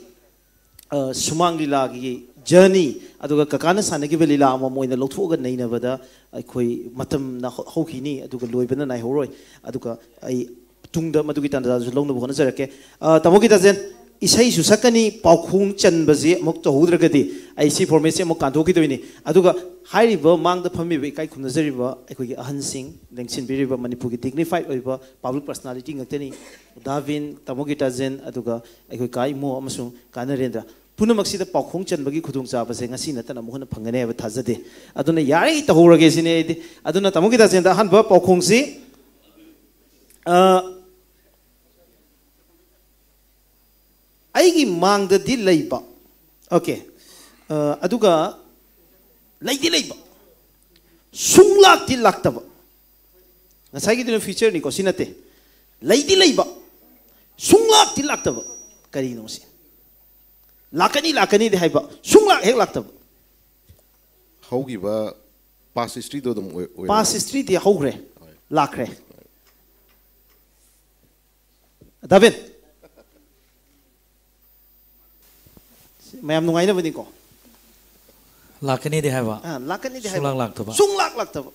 ꯑ, ꯁꯨꯃꯥꯡ ꯂꯤꯂꯥꯒꯤ ꯖꯔꯅꯤ, ꯑꯗꯨꯒ ꯀꯀꯥꯅ ꯁꯥꯟꯅꯈꯤꯕ ꯂꯤꯂꯥ ꯑꯃꯃꯝ ꯑꯣꯏꯅ ꯂꯧꯊꯣꯛꯑꯒ ꯅꯩꯅꯕꯗ ꯑꯩꯈꯣꯏ ꯃꯇꯝꯅ ꯍꯧ- ꯍꯧꯈꯤꯅꯤ, ꯑꯗꯨꯒ ꯂꯣꯏꯕꯅ ꯅꯥꯏꯍꯧꯔꯣꯏ꯫ ꯑꯗꯨꯒ ꯑꯩ ꯇꯨꯡꯗ ꯃꯗꯨꯒꯤ ꯇꯥꯟꯖꯥꯗꯨꯁꯨ ꯂꯧꯅꯕ ꯍꯣꯠꯅꯖꯔꯛꯀꯦ꯫ ꯑ, ꯇꯥꯃꯣ ꯒꯤꯇꯥꯖꯦꯟ, ꯏꯁꯩꯁꯨ ꯁꯛꯀꯅꯤ, ꯄꯥꯎꯈꯣꯡ ꯆꯟꯕꯁꯤ ꯑꯃꯨꯛ ꯇꯧꯍꯧꯗ꯭ꯔꯒꯗꯤ ꯑꯩ ꯁꯤ ꯐꯣꯔꯃꯦꯠꯁꯤ ꯑꯃꯨꯛ ꯀꯥꯟꯊꯣꯛꯈꯤꯗꯣꯏꯅꯤ꯫ ꯑꯗꯨꯒ ꯍꯥꯏꯔꯤꯕ ꯃꯥꯡꯗ ꯐꯝꯃꯤꯕ ꯏꯀꯥꯏ ꯈꯨꯝꯅꯖꯔꯤꯕ ꯑꯩꯈꯣꯏꯒꯤ ꯑꯍꯟꯁꯤꯡ, ꯂꯦꯡꯁꯤꯟꯕꯤꯔꯤꯕ ꯃꯅꯤꯄꯨꯔꯒꯤ ꯗꯤꯒꯅꯤꯐꯥꯏꯠ ꯑꯣꯏꯕ ꯄꯕ꯭ꯂꯤꯛ ꯄꯔꯁꯅꯥꯂꯤꯇꯤ ꯉꯥꯛꯇꯅꯤ꯫ ꯗꯥ ꯚꯤꯟ, ꯇꯥꯃꯣ ꯒꯤꯇꯥꯖꯦꯟ, ꯑꯗꯨꯒ ꯑꯩꯈꯣꯏ ꯀꯥ ꯏꯃꯣ ꯑꯃꯁꯨꯡ ꯀꯥ ꯅꯔꯦꯟꯗ꯭ꯔ꯫ ꯄꯨꯝꯅꯃꯛꯁꯤꯗ ꯄꯥꯎꯈꯣꯡ ꯆꯟꯕꯒꯤ ꯈꯨꯗꯣꯡꯆꯥꯕꯁꯦ ꯉꯁꯤ ꯅꯠꯇꯅ ꯑꯃꯨꯛ ꯍꯟꯅ ꯐꯪꯒꯅꯤ ꯍꯥꯏꯕ ꯊꯥꯖꯗꯦ꯫ ꯑꯗꯨꯅ ꯌꯥꯔꯤꯉꯩ ꯇꯧꯍꯧꯔꯒꯦ ꯁꯤꯅꯤ ꯑꯩꯗꯤ꯫ ꯑꯗꯨꯅ ꯇꯥꯃꯣ ꯒꯤꯇꯥꯖꯦꯟꯗ ꯑꯍꯥꯟꯕ ꯄꯥꯎꯈꯣꯡꯁꯤ, ꯑ, ꯑꯩꯒꯤ ꯃꯥꯡꯗꯗꯤ ꯂꯩꯕ, ꯑꯣꯀꯦ, ꯑ, ꯑꯗꯨꯒ ꯂꯩꯗꯤ ꯂꯩꯕ, ꯁꯨꯡꯂꯥꯛꯇꯤ ꯂꯥꯛꯇꯕ꯫ ꯉꯁꯥꯏꯒꯤꯗꯨꯅ ꯐ꯭ꯌꯨꯆꯔꯅꯤꯀꯣ, ꯁꯤ ꯅꯠꯇꯦ꯫ ꯂꯩꯗꯤ ꯂꯩꯕ, ꯁꯨꯡꯂꯥꯛꯇꯤ ꯂꯥꯛꯇꯕ꯫ ꯀꯔꯤꯅꯣ ꯁꯤ? ꯂꯥꯛꯀꯅꯤ, ꯂꯥꯛꯀꯅꯤꯗꯤ ꯍꯥꯏꯕ, ꯁꯨꯡꯂꯥꯛ ꯍꯦꯛ ꯂꯥꯛꯇꯕ꯫ ꯍꯧꯈꯤꯕ ꯄꯥꯁ ꯍꯤꯁꯇ꯭ꯔꯤꯗꯣ ꯑꯗꯨꯝ ꯑꯣꯏ- ꯑꯣꯏꯔꯣ꯫ ꯄꯥꯁ ꯍꯤꯁꯇ꯭ꯔꯤꯗꯤ ꯍꯧꯈ꯭ꯔꯦ, ꯂꯥꯛꯈ꯭ꯔꯦ꯫ ꯗꯥꯕꯤꯟ, ꯃꯌꯥꯝ ꯅꯨꯡꯉꯥꯏꯅꯕꯅꯤꯀꯣ꯫ ꯂꯥꯛꯀꯅꯤꯗꯤ ꯍꯥꯏꯕ꯫ ꯑꯥ, ꯂꯥꯛꯀꯅꯤꯗꯤ ꯍꯥꯏꯕ꯫ ꯁꯨꯡꯂꯥꯛ ꯂꯥꯛꯇꯕ꯫ ꯁꯨꯡꯂꯥꯛ ꯂꯥꯛꯇꯕ꯫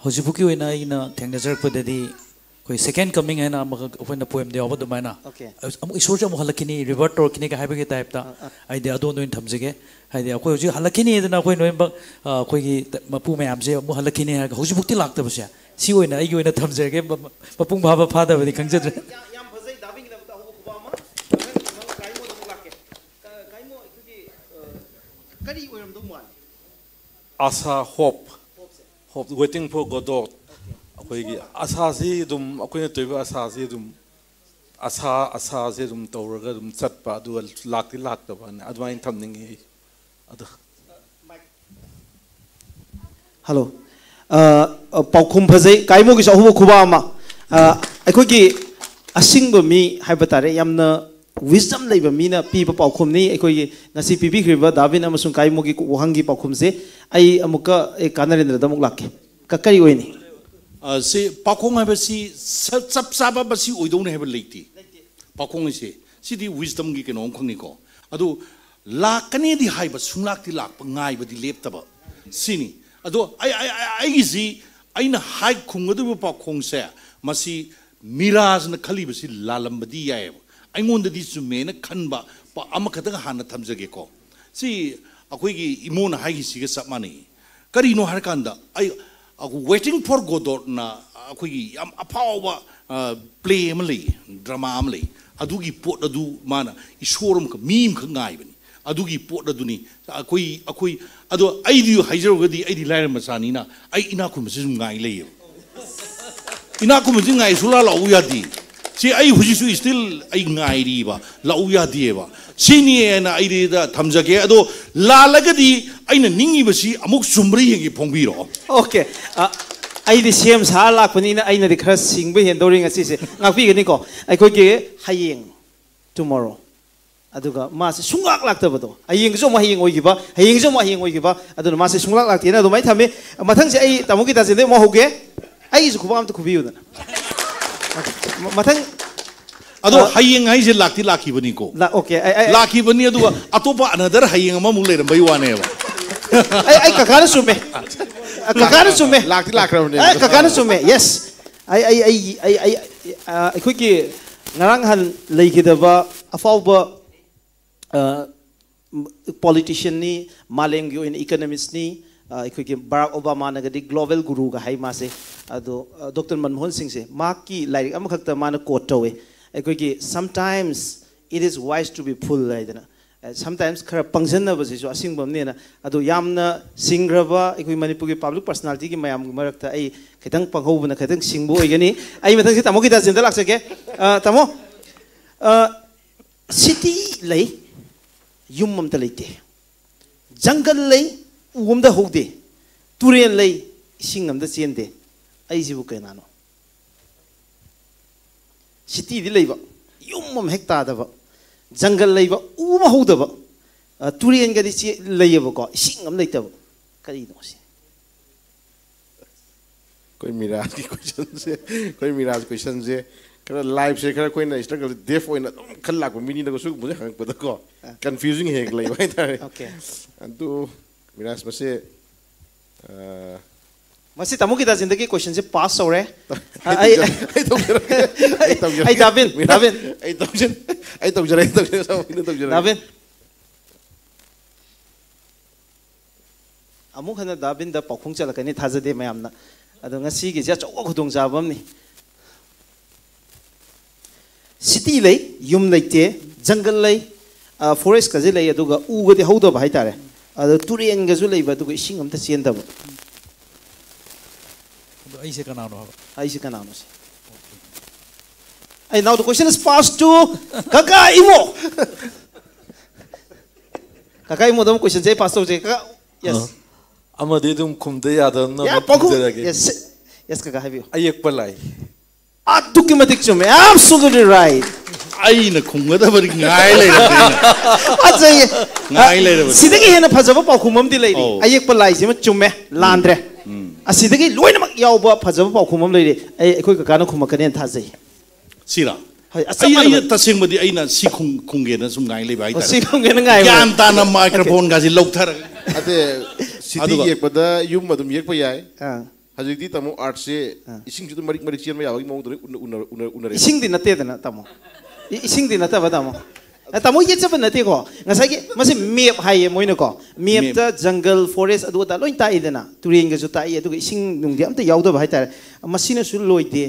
ꯍꯧꯖꯤꯛꯐꯥꯎꯀꯤ ꯑꯣꯏꯅ ꯑꯩꯅ ꯊꯦꯡꯅꯖꯔꯛꯄꯗꯗꯤ ꯑꯩꯈꯣꯏ ꯁꯦꯀꯦꯟ ꯀꯃꯤꯡ ꯍꯥꯏꯅ ꯑꯃꯈꯛ ꯑꯩꯈꯣꯏꯅ ꯄꯣꯏꯝꯗ ꯌꯥꯎꯕ ꯑꯗꯨꯃꯥꯏꯅ Okay. ꯑꯃꯨꯛ ꯏꯁꯣꯔꯁꯦ ꯑꯃꯨꯛ ꯍꯜꯂꯛꯈꯤꯅꯤ, ꯔꯤꯚꯔꯠ ꯇꯧꯔꯛꯈꯤꯅꯤꯒ ꯍꯥꯏꯕꯒꯤ ꯇꯥꯏꯞꯇ꯫ ꯑꯥ, ꯑꯥ꯫ ꯍꯥꯏꯗꯤ ꯑꯗꯣꯝꯗ ꯑꯣꯏꯅ ꯊꯝꯖꯒꯦ꯫ ꯍꯥꯏꯗꯤ ꯑꯩꯈꯣꯏ ꯍꯧꯖꯤꯛ ꯍꯜꯂꯛꯈꯤꯅꯤꯗꯅ ꯑꯩꯈꯣꯏ ꯂꯣꯏꯅꯃꯛ, ꯑ, ꯑꯩꯈꯣꯏꯒꯤ ꯃꯄꯨ ꯃꯌꯥꯝꯁꯦ ꯑꯃꯨꯛ ꯍꯜꯂꯛꯈꯤꯅꯤ ꯍꯥꯏꯔꯒ ꯍꯧꯖꯤꯛꯐꯥꯎꯇꯤ ꯂꯥꯛꯇꯕꯁꯦ, ꯁꯤ ꯑꯣꯏꯅ ꯑꯩꯒꯤ ꯑꯣꯏꯅ ꯊꯝꯖꯔꯒꯦ꯫ ꯃ- ꯃꯄꯨꯡ ꯐꯥꯕ ꯐꯥꯗꯕꯗꯤ ꯈꯪꯖꯗ꯭ꯔꯦ꯫ ꯌꯥꯝ ꯐꯖꯩ, ꯗꯥꯕꯤꯟꯒꯤꯗꯃꯛꯇ ꯑꯍꯧꯕ ꯈꯨꯕꯥꯛ ꯑꯃ꯫ ꯀꯥꯏꯃꯣꯗ ꯑꯃꯨꯛ ꯂꯥꯛꯀꯦ꯫ ꯀꯥꯏꯃꯣ, ꯑꯩꯈꯣꯏꯒꯤ, ꯑ, ꯀꯔꯤ ꯑꯣꯏꯔꯝꯗꯧ ꯃꯥꯜꯂꯤ? ꯑꯁꯥ, ꯍꯣꯞ꯫ ꯍꯣꯞ, waiting for Godot꯫ ꯑꯩꯈꯣꯏꯒꯤ ꯑꯁꯥꯁꯤ ꯑꯗꯨꯝ, ꯑꯩꯈꯣꯏꯅ ꯇꯧꯔꯤꯕ ꯑꯁꯥꯁꯤ ꯑꯗꯨꯝ, ꯑꯁꯥ ꯑꯁꯥꯁꯦ ꯑꯗꯨꯝ ꯇꯧꯔꯒ ꯑꯗꯨꯝ ꯆꯠꯄ, ꯑꯗꯨꯒ ꯂꯥꯛꯇꯤ ꯂꯥꯛꯇꯕꯅ ꯑꯗꯨꯃꯥꯏꯅ ꯊꯝꯅꯤꯡꯉꯤ ꯑꯩ꯫ ꯑꯗꯨ ꯍꯜꯂꯣ꯫ ꯑ, ꯑ, ꯄꯥꯎꯈꯨꯝ ꯐꯖꯩ꯫ ꯀꯥꯏꯃꯣꯒꯤꯁꯨ ꯑꯍꯨꯝꯕ ꯈꯨꯕꯥꯛ ꯑꯃ꯫ ꯑ, ꯑꯩꯈꯣꯏꯒꯤ ꯑꯁꯤꯡꯕ ꯃꯤ ꯍꯥꯏꯕ ꯇꯥꯔꯦ, ꯌꯥꯝꯅ wisdom ꯂꯩꯕ ꯃꯤꯅ ꯄꯤꯕ ꯄꯥꯎꯈꯨꯝꯅꯤ꯫ ꯑꯩꯈꯣꯏꯒꯤ ꯉꯁꯤ ꯄꯤꯕꯤꯈ꯭ꯔꯤꯕ ꯗꯥꯕꯤꯟ ꯑꯃꯁꯨꯡ ꯀꯥꯏꯃꯣꯒꯤ ꯋꯥꯍꯪꯒꯤ ꯄꯥꯎꯈꯨꯝꯁꯦ ꯑꯩ ꯑꯃꯨꯛꯀ, ꯑꯦ, ꯀꯥ ꯅꯔꯦꯟꯗ꯭ꯔꯗ ꯑꯃꯨꯛ ꯂꯥꯛꯀꯦ꯫ ꯀ-, ꯀꯔꯤ ꯑꯣꯏꯅꯤ? ꯑ, ꯁꯤ ꯄꯥꯎꯈꯣꯡ ꯍꯥꯏꯕꯁꯤ ꯁ-, ꯆꯞ ꯆꯥꯕ ꯃꯁꯤ ꯑꯣꯏꯗꯧꯅꯦ ꯍꯥꯏꯕ ꯂꯩꯇꯦ꯫ ꯄꯥꯎꯈꯣꯡ ꯍꯥꯏꯁꯦ ꯁꯤꯗꯤ wisdomꯒꯤ ꯀꯩꯅꯣ ꯑꯃꯈꯛꯅꯤꯀꯣ꯫ ꯑꯗꯨ ꯂꯥꯛꯀꯅꯤꯗꯤ ꯍꯥꯏꯕ, ꯁꯨꯡꯂꯥꯛꯇꯤ ꯂꯥꯛꯄ, ꯉꯥꯏꯕꯗꯤ ꯂꯦꯞꯇꯕ, ꯁꯤꯅꯤ꯫ ꯑꯗꯣ ꯑꯩ, ꯑꯩ, ꯑꯩ, ꯑꯩꯒꯤꯁꯤ ꯑꯩꯅ ꯍꯥꯏ ꯈꯨꯝꯒꯗꯧꯔꯤꯕ ꯄꯥꯎꯈꯣꯡꯁꯦ ꯃꯁꯤ ꯃꯤꯔꯥꯖꯅ ꯈꯜꯂꯤꯕꯁꯤ ꯂꯥꯜꯂꯝꯕꯗꯤ ꯌꯥꯏꯑꯕ꯫ ꯑꯩꯉꯣꯟꯗꯗꯤ ꯆꯨꯝꯃꯦꯅ ꯈꯟꯕ ꯄ-, ꯑꯃꯈꯛꯇꯪ ꯍꯥꯟꯅ ꯊꯝꯖꯒꯦꯀꯣ꯫ ꯁꯤ ꯑꯩꯈꯣꯏꯒꯤ ꯏꯃꯣꯅ ꯍꯥꯏꯈꯤꯁꯤꯒ ꯆꯞ ꯃꯥꯟꯅꯩ꯫ ꯀꯔꯤꯅꯣ ꯍꯥꯏꯔꯀꯥꯟꯗ ꯑꯩ, ꯑꯩꯈꯣꯏ Waiting for Godotꯅ ꯑꯩꯈꯣꯏꯒꯤ ꯌꯥꯝ ꯑꯐꯥꯎꯕ, ꯑ, play ꯑꯃ ꯂꯩ, drama ꯑꯃ ꯂꯩ꯫ ꯑꯗꯨꯒꯤ ꯄꯣꯠ ꯑꯗꯨ ꯃꯥꯅ ꯏꯁꯣꯔ ꯑꯃꯈꯛ, ꯃꯤ ꯑꯃꯈꯛ ꯉꯥꯏꯕꯅꯤ꯫ ꯑꯗꯨꯒꯤ ꯄꯣꯠ ꯑꯗꯨꯅꯤ ꯑꯩꯈꯣꯏ, ꯑꯩꯈꯣꯏ, ꯑꯗꯣ ꯑꯩꯗꯤ ꯍꯥꯏꯖꯔꯨꯔꯒꯗꯤ ꯑꯩꯗꯤ ꯂꯥꯏꯔ ꯃꯆꯥꯅꯤꯅ ꯑꯩ ꯏꯅꯥꯛ ꯈꯨꯟꯕꯁꯤ ꯑꯗꯨꯝ ꯉꯥꯏ ꯂꯩꯌꯦꯕ꯫ ꯏꯅꯥꯛ ꯈꯨꯟꯕꯁꯤ ꯉꯥꯏ ꯁꯨꯡꯂꯥꯛ ꯂꯥꯛꯎ ꯌꯥꯗꯦ꯫ ꯁꯤ ꯑꯩ ꯍꯧꯖꯤꯛꯁꯨ still ꯑꯩ ꯉꯥꯏꯔꯤꯕ, ꯂꯥꯛꯎ ꯌꯥꯗꯦꯕ꯫ ꯁꯤꯅꯤ ꯍꯥꯏꯅ ꯑꯩꯗ ꯊꯝꯖꯒꯦ꯫ ꯑꯗꯣ ꯂꯥꯜꯂꯒꯗꯤ ꯑꯩꯅ ꯅꯤꯡꯉꯤꯕꯁꯤ ꯑꯃꯨꯛ ꯆꯨꯝꯕ꯭ꯔꯥ ꯌꯦꯡꯒꯦ, ꯐꯣꯡꯕꯤꯔꯛꯑꯣ꯫ Okay. ꯑ, ꯑꯩꯗꯤ ꯁꯦꯝ ꯁꯥꯔ ꯂꯥꯛꯄꯅꯤꯅ ꯑꯩꯅꯗꯤ ꯈꯔ ꯁꯤꯡꯕ ꯍꯦꯟꯗꯧꯔꯤ ꯉꯁꯤꯁꯦ꯫ ꯉꯥꯛꯄꯤꯒꯅꯤꯀꯣ? ꯑꯩꯈꯣꯏꯒꯤ ꯍꯌꯦꯡ, tomorrow, ꯑꯗꯨꯒ ꯃꯥꯁꯦ ꯁꯨꯡꯂꯥꯛ ꯂꯥꯛꯇꯕꯗꯣ, ꯍꯌꯦꯡꯁꯨ ꯑꯃꯨꯛ ꯍꯌꯦꯡ ꯑꯣꯏꯈꯤꯕ, ꯍꯌꯦꯡꯁꯨ ꯑꯃꯨꯛ ꯍꯌꯦꯡ ꯑꯣꯏꯈꯤꯕ, ꯑꯗꯨꯅ ꯃꯥꯁꯦ ꯁꯨꯡꯂꯥꯛ ꯂꯥꯛꯇꯦꯅ ꯑꯗꯨꯃꯥꯏꯅ ꯊꯝꯃꯤ꯫ ꯃꯊꯪꯁꯦ ꯑꯩ ꯇꯥꯃꯣ ꯒꯤꯇꯥꯆꯦꯟꯗꯩ ꯑꯃꯨꯛ ꯍꯧꯒꯦ꯫ ꯑꯩꯒꯤꯁꯨ ꯈꯨꯕꯥꯛ ꯑꯝꯇ ꯈꯨꯕꯤꯌꯨꯗꯅ꯫ ꯃꯊꯪ꯫ ꯑꯗꯣ ꯑ, ꯍꯌꯦꯡ ꯍꯥꯏꯁꯦ ꯂꯥꯛꯇꯤ ꯂꯥꯛꯈꯤꯕꯅꯤꯀꯣ꯫ ꯂꯥꯛ-, okay, ꯑꯩ, ꯑꯩ, ꯂꯥꯛꯈꯤꯕꯅꯤ, ꯑꯗꯨꯒ ꯑꯇꯣꯞꯄ another ꯍꯌꯦꯡ ꯑꯃꯃꯨꯛ ꯂꯩꯔꯝꯕꯩ ꯋꯥꯅꯦꯕ꯫ ꯑꯩ, ꯑꯩ ꯀꯀꯥꯅ ꯆꯨꯝꯃꯦ꯫ ꯑ, ꯀꯀꯥꯅ ꯆꯨꯝꯃꯦ꯫ ꯂꯥꯛꯇꯤ ꯂꯥꯛꯈ꯭ꯔꯕꯅꯦ꯫ ꯑꯦ, ꯀꯀꯥꯅ ꯆꯨꯝꯃꯦ꯫ Yes. ꯑꯩ, ꯑꯩ, ꯑꯩ, ꯑꯩ, ꯑꯩ, ꯑ, ꯑꯩꯈꯣꯏꯒꯤ ꯉꯔꯥꯡ ꯅꯍꯥꯟ ꯂꯩꯈꯤꯗꯕ ꯑꯐꯥꯎꯕ, ꯑ, politicianꯅꯤ, ꯃꯥꯂꯦꯝꯒꯤ ꯑꯣꯏꯅ economistꯅꯤ, ꯑ, ꯑꯩꯈꯣꯏꯒꯤ ꯕꯔꯥꯛ ꯑꯣꯕꯥꯃꯥꯅꯒꯗꯤ global guruꯒ ꯍꯥꯏ ꯃꯥꯁꯦ꯫ ꯑꯗꯣ, ꯑ, ꯗꯣꯛꯇꯔ ꯃꯟꯃꯣꯍꯟ ꯁꯤꯡꯁꯦ, ꯃꯍꯥꯛꯀꯤ ꯂꯥꯏꯔꯤꯛ ꯑꯃꯈꯛꯇ ꯃꯥꯅ quote ꯇꯧꯋꯦ, ꯑꯩꯈꯣꯏꯒꯤ "Sometimes it is wise to be fool" ꯍꯥꯏꯗꯅ꯫ ꯑ, sometimes ꯈꯔ ꯄꯪꯁꯟꯅꯕꯁꯤꯁꯨ ꯑꯁꯤꯡꯕ ꯑꯃꯅꯦꯅ꯫ ꯑꯗꯣ ꯌꯥꯝꯅ ꯁꯤꯡꯈ꯭ꯔꯕ ꯑꯩꯈꯣꯏ ꯃꯅꯤꯄꯨꯔꯒꯤ public personalityꯒꯤ ꯃꯌꯥꯝꯒꯤ ꯃꯔꯛꯇ ꯑꯩ ꯈꯤꯇꯪ ꯄꯪꯍꯧꯕꯅ ꯈꯤꯇꯪ ꯁꯤꯡꯕ ꯑꯣꯏꯒꯅꯤ꯫ ꯑꯩ ꯃꯊꯪꯁꯤ ꯇꯥꯃꯣ ꯒꯤꯇꯥꯆꯦꯟꯗ ꯂꯥꯛꯆꯒꯦ꯫ ꯑ, ꯇꯥꯃꯣ, ꯑ, city ꯂꯩ, ꯌꯨꯝ ꯑꯝꯇ ꯂꯩꯇꯦ꯫ ꯖꯪꯒꯜ ꯂꯩ, ꯎ ꯑꯝꯇ ꯍꯧꯗꯦ꯫ ꯇꯨꯔꯦꯜ ꯂꯩ, ꯏꯁꯤꯡ ꯑꯝꯇ ꯆꯦꯟꯗꯦ꯫ ꯑꯩꯁꯤꯕꯨ ꯀꯅꯥꯅꯣ? Cityꯗꯤ ꯂꯩꯕ, ꯌꯨꯝ ꯑꯃ ꯍꯦꯛ ꯇꯥꯗꯕ, ꯖꯪꯒꯜ ꯂꯩꯕ, ꯎ ꯑꯃ ꯍꯧꯗꯕ, ꯑ, ꯇꯨꯔꯦꯜꯒꯗꯤ ꯆꯦ-, ꯂꯩꯌꯦꯕꯀꯣ, ꯏꯁꯤꯡ ꯑꯃ ꯂꯩꯇꯕ꯫ ꯀꯔꯤꯅꯣ ꯁꯤ? ꯑꯩꯈꯣꯏ ꯃꯤꯔꯥꯖꯀꯤ questionꯁꯦ, ꯑꯩꯈꯣꯏ ꯃꯤꯔꯥꯖ questionꯁꯦ ꯈꯔ lifeꯁꯦ ꯈꯔ ꯑꯩꯈꯣꯏꯅ struggle, deaf ꯑꯣꯏꯅ ꯑꯗꯨꯝ ꯈꯜ ꯂꯥꯛꯄ ꯃꯤꯅꯤꯅꯀꯣ, ꯁꯤꯒꯨꯝꯕꯁꯦ ꯍꯪꯉꯛꯄꯗꯀꯣ confusing ꯍꯦꯛ ꯂꯩꯕ ꯍꯥꯏꯇꯥꯔꯦ꯫ Okay. ꯑꯗꯨ ꯃꯤꯔꯥꯖ, ꯃꯁꯦ, ꯑ, ꯃꯁꯤ ꯇꯥꯃꯣ ꯒꯤꯇꯥꯆꯦꯟꯗꯒꯤ questionꯁꯦ pass ꯇꯧꯔꯦ꯫ ꯑꯩ ꯇꯧꯖꯔꯛꯀꯦ꯫ ꯑꯩ ꯇꯧꯖꯔꯛꯀꯦ꯫ ꯑꯩ ꯗꯥꯕꯤꯟ, ꯃꯤꯔꯥꯖ, ꯗꯥꯕꯤꯟ꯫ ꯑꯩ ꯇꯧꯖꯔꯦ, ꯑꯩ ꯇꯧꯖꯔꯦ, ꯁꯥꯃꯨꯒꯤꯗ ꯇꯧꯖꯔꯒꯦ꯫ ꯗꯥꯕꯤꯟ꯫ ꯑꯃꯨꯛ ꯍꯟꯅ ꯗꯥꯕꯤꯟꯗ ꯄꯥꯎꯈꯣꯡ ꯆꯠꯂꯛꯀꯅꯤ ꯊꯥꯖꯗꯦ ꯃꯌꯥꯝꯅ꯫ ꯑꯗꯣ ꯉꯁꯤꯒꯤꯁꯦ ꯑꯆꯧꯕ ꯈꯨꯗꯣꯡꯆꯥꯕ ꯑꯃꯅꯤ꯫ City ꯂꯩ, ꯌꯨꯝ ꯂꯩꯇꯦ, ꯖꯪꯒꯜ ꯂꯩ, ꯑ, forestꯀꯁꯦ ꯂꯩ, ꯑꯗꯨꯒ ꯎꯒꯗꯤ ꯍꯧꯗꯕ ꯍꯥꯏꯇꯥꯔꯦ꯫ ꯑꯗꯣ ꯇꯨꯔꯦꯟꯒꯁꯨ ꯂꯩꯕ, ꯑꯗꯨꯒ ꯏꯁꯤꯡ ꯑꯝꯇ ꯆꯦꯟꯗꯕ꯫ ꯑꯗꯣ ꯑꯩꯁꯦ ꯀꯅꯥꯅꯣ ꯍꯥꯏꯕ? ꯑꯩꯁꯦ ꯀꯅꯥꯅꯣ ꯁꯤ? ꯑꯩ now the question is passed to ꯀꯀꯥ ꯏꯃꯣ꯫ ꯀꯀꯥ ꯏꯃꯣꯗ ꯑꯃꯨꯛ questionꯁꯦ ꯑꯩ pass ꯇꯧꯖꯩ꯫ ꯀꯀꯥ, yes. ꯑꯃꯗꯤ ꯑꯗꯨꯝ ꯈꯨꯝꯗ ꯌꯥꯗꯕꯅ Yeah, ꯑꯗꯨꯝ ꯄꯥꯎꯈꯨꯝ꯫ ꯈꯨꯝꯖꯔꯒꯦ꯫ Yes, yes, ꯀꯀꯥ ꯍꯥꯏꯕꯤꯌꯨ꯫ ꯑꯌꯦꯛꯄ ꯂꯥꯏ꯫ ꯑꯗꯨꯛꯀꯤ ꯃꯇꯤꯛ ꯆꯨꯝꯃꯦ, absolutely right. ꯑꯩꯅ ꯈꯨꯝꯒꯗꯕꯗꯤ ꯉꯥꯏ ꯂꯩꯔꯕꯅꯤꯅ꯫ ꯐꯖꯩꯌꯦ꯫ ꯉꯥꯏ ꯂꯩꯔꯕꯅꯤ꯫ ꯁꯤꯗꯒꯤ ꯍꯦꯟꯅ ꯐꯖꯕ ꯄꯥꯎꯈꯨꯝ ꯑꯃꯗꯤ ꯂꯩꯔꯤ꯫ ꯑꯧ꯫ ꯑꯌꯦꯛꯄ ꯂꯥꯏꯁꯤꯃ ꯆꯨꯝꯃꯦ, ꯂꯥꯟꯗ꯭ꯔꯦ꯫ ꯑꯁꯤꯗꯒꯤ ꯂꯣꯏꯅꯃꯛ ꯌꯥꯎꯕ ꯐꯖꯕ ꯄꯥꯎꯈꯨꯝ ꯑꯃ ꯂꯩꯔꯤ꯫ ꯑꯩ, ꯑꯩꯈꯣꯏ ꯀꯀꯥꯅ ꯈꯨꯝꯃꯛꯀꯅꯦꯅ ꯊꯥꯖꯩ꯫ ꯁꯤꯔꯥ? ꯍꯣꯏ, ꯑꯆꯞ ꯑꯩ, ꯑꯩꯅ ꯃꯥꯟꯅꯕ꯫ ꯇꯁꯦꯡꯕꯗꯤ ꯑꯩꯅ ꯁꯤ ꯈꯨꯝ-, ꯈꯨꯝꯒꯦꯅ ꯁꯨꯝ ꯉꯥꯏ ꯂꯩꯕ ꯑꯣ, ꯍꯥꯏꯇꯥꯔꯦ꯫ ꯁꯤ ꯈꯨꯝꯒꯦꯅ ꯉꯥꯏꯕ꯫ ꯒ꯭ꯌꯥꯟ ꯇꯥꯅ microphoneꯒꯁꯤ ꯂꯧꯊꯔꯒ꯫ ꯑꯗ ꯁꯤꯇꯤ ꯑꯗꯨꯒ ꯌꯦꯛꯄꯗ ꯌꯨꯝ ꯑꯗꯨꯝ ꯌꯦꯛꯄ ꯌꯥꯏ꯫ ꯑꯥ꯫ ꯍꯧꯖꯤꯛꯇꯤ ꯇꯥꯃꯣ ꯑꯥꯔꯠꯁꯦ ꯏꯁꯤꯡꯁꯨ ꯑꯗꯨꯝ ꯃꯔꯤꯛ ꯃꯔꯤꯛ ꯆꯦꯟꯕ ꯌꯥꯕꯒꯤ ꯃꯑꯣꯡꯗ ꯂꯣꯏ ꯎꯅ- ꯎꯅ- ꯎꯅ- ꯎꯅꯔꯦ꯫ ꯏꯁꯤꯡꯗꯤ ꯅꯠꯇꯦꯗꯅ ꯇꯥꯃꯣ꯫ ꯏ-, ꯏꯁꯤꯡꯗꯤ ꯅꯠꯇꯕ ꯇꯥꯃꯣ꯫ ꯑꯦ, ꯇꯥꯃꯣ ꯌꯦꯛꯆꯕ ꯅꯠꯇꯦꯀꯣ꯫ ꯉꯁꯥꯏꯒꯤ ꯃꯁꯤ map ꯍꯥꯏꯌꯦ ꯃꯣꯏꯅꯀꯣ꯫ Mapꯇ jungle, forest ꯑꯗꯨ ꯑꯗꯥ ꯂꯣꯏ ꯇꯥꯛꯏꯗꯅ꯫ ꯇꯨꯔꯦꯟꯒꯁꯨ ꯇꯥꯛꯏ, ꯑꯗꯨꯒ ꯏꯁꯤꯡ ꯅꯨꯡꯗꯤ ꯑꯝꯇ ꯌꯥꯎꯗꯕ ꯍꯥꯏꯇꯥꯔꯦ꯫ ꯃꯁꯤꯅꯁꯨ ꯂꯣꯏꯗꯦ꯫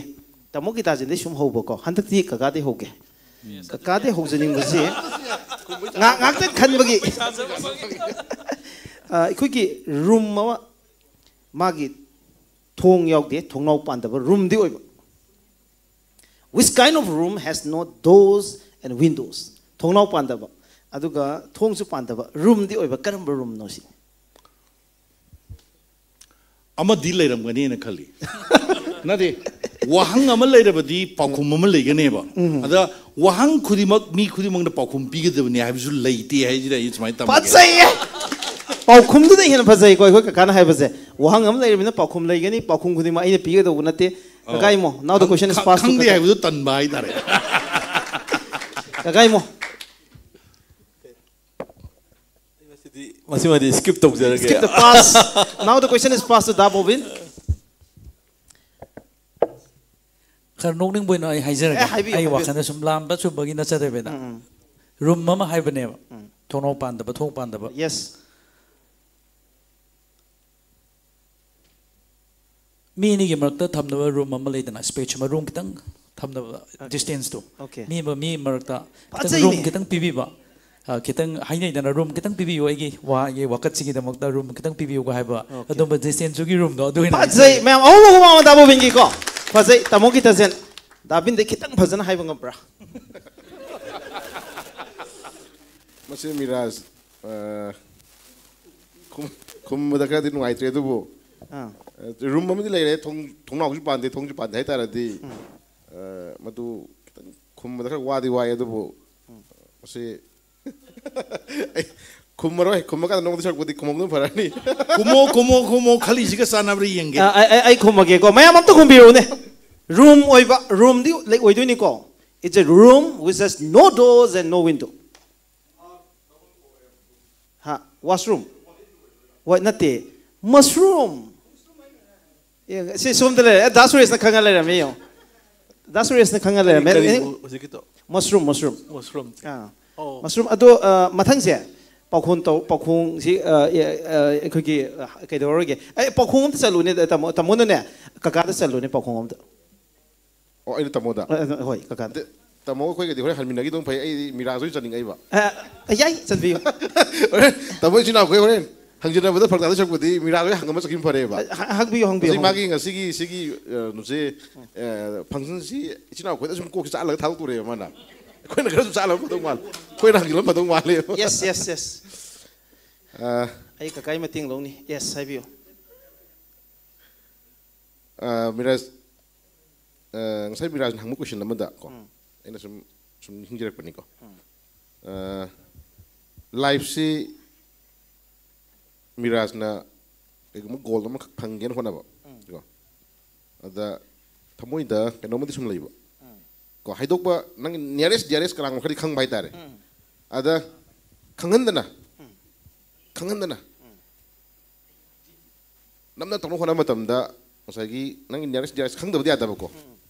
ꯇꯥꯃꯣ ꯒꯤꯇꯥꯖꯤꯟꯗꯩ ꯁꯨꯝ ꯍꯧꯕꯀꯣ꯫ ꯍꯟꯗꯛꯇꯤ ꯀꯀꯥꯗꯩ ꯍꯧꯒꯦ꯫ ꯀꯀꯥꯗꯩ ꯍꯧꯖꯅꯤꯡꯕꯁꯤ ꯉꯥꯏꯍꯥꯛ, ꯉꯥꯏꯍꯥꯛꯇꯪ ꯈꯟꯕꯒꯤ꯫ ꯑ, ꯑꯩꯈꯣꯏꯒꯤ room ꯑꯃ, ꯃꯥꯒꯤ ꯊꯣꯡ ꯌꯥꯎꯗꯦ, ꯊꯣꯡꯅꯥꯎ ꯄꯥꯟꯗꯕ roomꯗꯤ ꯑꯣꯏꯕ꯫ Which kind of room has no doors and windows? ꯊꯣꯡꯅꯥꯎ ꯄꯥꯟꯗꯕ, ꯑꯗꯨꯒ ꯊꯣꯡꯁꯨ ꯄꯥꯟꯗꯕ roomꯗꯤ ꯑꯣꯏꯕ, ꯀꯔꯝꯕ roomꯅꯣ ꯁꯤ? ꯑꯃꯗꯤ ꯂꯩꯔꯝꯒꯅꯤꯅ ꯈꯜꯂꯤ꯫ ꯅꯠꯇꯦ, ꯋꯥꯍꯪ ꯑꯃ ꯂꯩꯔꯕꯗꯤ ꯄꯥꯎꯈꯨꯝ ꯑꯃ ꯂꯩꯒꯅꯦꯕ꯫ ꯑꯗ ꯋꯥꯍꯪ ꯈꯨꯗꯤꯡꯃꯛ ꯃꯤ ꯈꯨꯗꯤꯡꯃꯛꯅ ꯄꯥꯎꯈꯨꯝ ꯄꯤꯒꯗꯕꯅꯤ ꯍꯥꯏꯕꯁꯨ ꯂꯩꯇꯦ ꯍꯥꯏꯁꯤꯗ ꯑꯩ ꯁꯨꯃꯥꯏꯅ ꯇꯝꯒꯦ꯫ ꯐꯖꯩꯌꯦ꯫ ꯄꯥꯎꯈꯨꯝꯗꯨꯅ ꯍꯦꯟꯅ ꯐꯖꯩꯀꯣ, ꯑꯩꯈꯣꯏ ꯀꯀꯥꯅ ꯍꯥꯏꯕꯁꯦ꯫ ꯋꯥꯍꯪ ꯑꯃ ꯂꯩꯔꯕꯅꯤꯅ ꯄꯥꯎꯈꯨꯝ ꯂꯩꯒꯅꯤ, ꯄꯥꯎꯈꯨꯝ ꯈꯨꯗꯤꯡꯃꯛ ꯑꯩꯅ ꯄꯤꯒꯗꯧꯕ ꯅꯠꯇꯦ꯫ ꯀꯀꯥ Imo, now the question is ꯈꯪ- passed to ꯈꯪꯗꯦ ꯀꯀꯥ꯫ ꯍꯥꯏꯕꯗꯨ ꯇꯟꯕ ꯍꯥꯏꯇꯥꯔꯦ꯫ ꯀꯀꯥ ꯏꯃꯣ꯫ ꯃꯁꯤꯗꯤ ꯃꯁꯤꯃꯗꯤ skip ꯇꯧꯖꯔꯒꯦ꯫ Skip the pass. Now the question is passed to the bobbin. ꯈꯔ ꯅꯣꯛꯅꯤꯡꯕ ꯑꯣꯏꯅ ꯑꯩ ꯍꯥꯏꯖꯔꯒꯦ꯫ ꯑꯦ, ꯍꯥꯏꯕꯤꯌꯨ, ꯑꯩ ꯍꯥꯏꯕꯤꯌꯨ꯫ ꯋꯥꯈꯜꯗ ꯁꯨꯝ ꯂꯥꯝꯕ ꯆꯨꯝꯕꯒꯤ ꯅꯠꯆꯗꯕꯤꯗ꯫ ꯊꯣꯡꯅꯥꯎ ꯄꯥꯟꯗꯕ, ꯊꯣꯡ ꯄꯥꯟꯗꯕ꯫ Yes. ꯃꯤ ꯑꯅꯤꯒꯤ ꯃꯔꯛꯇ ꯊꯝꯅꯕ room ꯑꯃ ꯂꯩꯗꯅ, space ꯑꯃ, room ꯈꯤꯇꯪ ꯊꯝꯅꯕ distanceꯇꯣ꯫ Okay. ꯃꯤ ꯑꯃ ꯃꯤ ꯃꯔꯛꯇ ꯈꯤꯇꯪ ꯐꯖꯩꯅꯦ꯫ Room ꯈꯤꯇꯪ ꯄꯤꯕꯤꯕ꯫ ꯑ, ꯈꯤꯇꯪ ꯍꯥꯏꯅꯩꯗꯅ, room ꯈꯤꯇꯪ ꯄꯤꯕꯤꯌꯨ, ꯑꯩꯒꯤ ꯋꯥ, ꯑꯩꯒꯤ ꯋꯥꯀꯠꯁꯤꯒꯤꯗꯃꯛꯇ room ꯈꯤꯇꯪ ꯄꯤꯕꯤꯌꯨꯒ ꯍꯥꯏꯕ꯫ ꯑꯗꯨꯝꯕ distanceꯒꯤ roomꯗꯣ ꯑꯗꯨ ꯑꯣꯏꯅ ꯐꯖꯩ ꯃꯌꯥꯝ꯫ ꯑꯍꯨꯝ ꯑꯍꯨꯝ ꯑꯃ ꯗꯥ ꯕꯣꯕꯤꯟꯒꯤꯀꯣ꯫ ꯐꯖꯩ꯫ ꯇꯥꯃꯣ ꯒꯤꯇꯥꯖꯦꯟ꯫ ꯗꯥꯕꯤꯟꯗꯩ ꯈꯤꯇꯪ ꯐꯖꯅ ꯍꯥꯏꯕ ꯉꯝꯕ꯭ꯔꯥ? ꯃꯁꯤ ꯃꯤꯔꯥꯖ, ꯑ, ꯈꯨꯝ- ꯈꯨꯝꯕꯗ ꯈꯔꯗꯤ ꯅꯨꯡꯉꯥꯏꯇ꯭ꯔꯦ, ꯑꯗꯨꯕꯨ ꯑꯥ, ꯔꯨꯝ ꯑꯃꯗꯤ ꯂꯩꯔꯦ, ꯊꯣꯡ- ꯊꯣꯡꯅꯥꯎꯁꯨ ꯄꯥꯟꯗꯦ, ꯊꯣꯡꯁꯨ ꯄꯥꯟꯗꯦ ꯍꯥꯏꯇꯥꯔꯗꯤ, ꯑ, ꯃꯗꯨ ꯈꯤꯇꯪ ꯈꯨꯝꯕꯗ ꯈꯔ ꯋꯥꯗꯤ ꯋꯥꯏ, ꯑꯗꯨꯕꯨ ꯃꯁꯤ ꯑꯩ ꯈꯨꯝꯃꯔꯣꯏ, ꯈꯨꯝꯃꯀꯥꯟꯗ ꯅꯣꯡꯗ ꯁꯔꯛꯄꯗꯤ ꯈꯨꯝꯃꯝꯗꯨꯅ ꯐꯔꯅꯤ꯫ ꯈꯨꯝꯃꯣ ꯈꯨꯝꯃꯣ ꯈꯨꯝꯃꯣ, ꯈꯜꯂꯤꯁꯤꯒ ꯆꯥꯟꯅꯕ꯭ꯔꯥ ꯌꯦꯡꯒꯦ꯫ ꯑꯥ, ꯑꯩ, ꯑꯩ, ꯑꯩ ꯈꯨꯝꯃꯒꯦꯀꯣ, ꯃꯌꯥꯝ ꯑꯝꯇ ꯈꯨꯝꯕꯤꯔꯛꯎꯅꯦ꯫ ꯔꯨꯝ ꯑꯣꯏꯕ, ꯔꯨꯝꯗꯤ ꯂꯩ- ꯑꯣꯏꯗꯣꯏꯅꯤꯀꯣ꯫ It's a room which has no doors and no window. ꯍꯥ, ꯋꯥꯁꯔꯨꯝ? ꯍꯣꯏ, ꯅꯠꯇꯦ, ꯃꯁꯔꯨꯝ꯫ ꯌꯦꯡ- ꯁꯤ ꯁꯣꯝꯗ ꯂꯩꯔꯦ꯫ ꯑꯦ, ꯗꯥ ꯁꯨꯔꯦꯁꯅ ꯈꯪꯉ ꯂꯩꯔꯝꯃꯦ, ꯌꯦꯡꯉꯣ꯫ ꯗꯥ ꯁꯨꯔꯦꯁꯅ ꯈꯪꯉ ꯂꯩꯔꯝꯃꯦ꯫ ꯀꯔꯤ ꯑꯦ, ꯍꯧꯖꯤꯛꯀꯤꯗꯣ? ꯃꯁꯔꯨꯝ, ꯃꯁꯔꯨꯝ꯫ ꯃꯁꯔꯨꯝ꯫ ꯑꯥ꯫ ꯑꯣ꯫ ꯃꯁꯔꯨꯝ ꯑꯗꯣ, ꯑ, ꯃꯊꯪꯁꯦ ꯄꯥꯎꯈꯣꯡ ꯇꯧ- ꯄꯥꯎꯈꯣꯡꯁꯤ, ꯑ, ꯑꯦ, ꯑ, ꯑꯩꯈꯣꯏꯒꯤ, ꯑ, ꯀꯩꯗꯧꯔꯔꯣꯏꯒꯦ꯫ ꯑꯩ ꯄꯥꯎꯈꯣꯡ ꯑꯝꯇ ꯆꯠꯂꯨꯅꯦ, ꯇꯥꯃꯣ, ꯇꯥꯃꯣꯅꯅꯦ ꯀꯀꯥꯗ ꯆꯠꯂꯨꯅꯦ ꯄꯥꯎꯈꯣꯡ ꯑꯝꯇ꯫ ꯑꯣ, ꯑꯩꯅ ꯇꯥꯃꯣꯗ? ꯑ, ꯑ, ꯍꯣꯏ, ꯀꯀꯥꯗ꯫ ꯇꯥꯃꯣ ꯑꯩꯈꯣꯏꯒꯗꯤ ꯍꯣꯔꯦꯟ ꯍꯟꯃꯤꯟꯅꯈꯤꯗꯧ ꯐꯩ, ꯑꯩꯗꯤ ꯃꯤꯔꯥꯖ ꯍꯣꯏ ꯆꯠꯅꯤꯡꯉꯛꯏꯕ꯫ ꯑ, ꯑ, ꯌꯥꯏ, ꯆꯠꯄꯤꯌꯨ꯫ ꯍꯣꯔꯦꯟ ꯇꯥꯃꯣ ꯏꯆꯤꯟ ꯏꯅꯥꯎꯈꯣꯏ ꯍꯣꯔꯦꯟ ꯍꯪꯖꯤꯟꯅꯕꯗ ꯐꯔꯛ ꯇꯥꯗꯣꯏ ꯁꯔꯨꯛꯄꯨꯗꯤ ꯃꯤꯔꯥꯖ ꯍꯣꯏ ꯍꯪꯉꯝꯃ ꯆꯠꯈꯤꯕꯅ ꯐꯔꯦꯕ꯫ ꯑ, ꯍ- ꯍꯪꯕꯤꯌꯨ, ꯍꯪꯕꯤꯌꯨ, ꯍꯧꯖꯤꯛ ꯍꯪꯕꯤꯌꯨ꯫ ꯃꯥꯒꯤ ꯉꯁꯤꯒꯤ ꯁꯤꯒꯤ, ꯑ, ꯅꯨꯁꯦ, ꯑ, ꯐꯪꯁꯟꯁꯤ ꯏꯆꯤꯟ ꯏꯅꯥꯎꯈꯣꯏꯗ ꯁꯨꯝ ꯀꯣꯛꯁꯤ ꯆꯥꯛꯍꯜꯂꯒ ꯊꯥꯗꯣꯛꯇꯣꯔꯦꯕ ꯃꯥꯅ꯫ ꯑꯩꯈꯣꯏꯅ ꯈꯔꯁꯨ ꯆꯥꯛꯍꯜꯂꯝꯕ ꯐꯗꯧ ꯃꯥꯜꯂꯦ, ꯑꯩꯈꯣꯏꯅ ꯍꯪꯖꯤꯜꯂꯝꯕ ꯐꯗꯧ ꯃꯥꯜꯂꯦꯕ꯫ Yes, yes, yes. ꯑ, ꯑꯩ ꯀꯀꯥꯒꯤ ꯃꯇꯦꯡ ꯂꯧꯅꯤ꯫ Yes, ꯍꯥꯏꯕꯤꯌꯨ꯫ ꯑ, ꯃꯤꯔꯥꯖ, ꯑ, ꯉꯁꯥꯏ ꯃꯤꯔꯥꯖꯅ ꯍꯪꯕ ꯀꯣꯏꯁꯟ ꯑꯃꯗ ꯀꯣ, ꯑꯩꯅ ꯁꯨꯝ ꯁꯨꯝ ꯅꯤꯡꯁꯤꯡꯖꯔꯛꯄꯅꯤꯀꯣ꯫ ꯑ, ꯂꯥꯏꯐꯁꯤ ꯃꯤꯔꯥꯖꯅ ꯀꯩꯒꯨꯝꯕ ꯒꯣꯜ ꯑꯃꯈꯛ ꯐꯪꯒꯦꯅ ꯍꯣꯠꯅꯕ ꯀꯣ, ꯑꯗ ꯊꯃꯣꯏꯗ ꯀꯩꯅꯣꯝꯃꯗꯤ ꯁꯨꯝ ꯂꯩꯕ ꯀꯣ, ꯍꯥꯏꯗꯣꯛꯄ, ꯅꯪꯒꯤ nearest dearest ꯀꯅꯥꯒꯨꯝꯕ ꯈꯔꯗꯤ ꯈꯪꯕ ꯍꯥꯏꯇꯥꯔꯦ꯫ ꯑꯗ ꯈꯪꯍꯟꯗꯅ, ꯈꯪꯍꯟꯗꯅ ꯅꯝꯅ ꯇꯧꯅ ꯍꯣꯠꯅꯕ ꯃꯇꯝꯗ ꯉꯁꯥꯏꯒꯤ ꯅꯪꯒꯤ nearest dearest ꯈꯪꯗꯕꯗꯤ ꯌꯥꯗꯕꯀꯣ,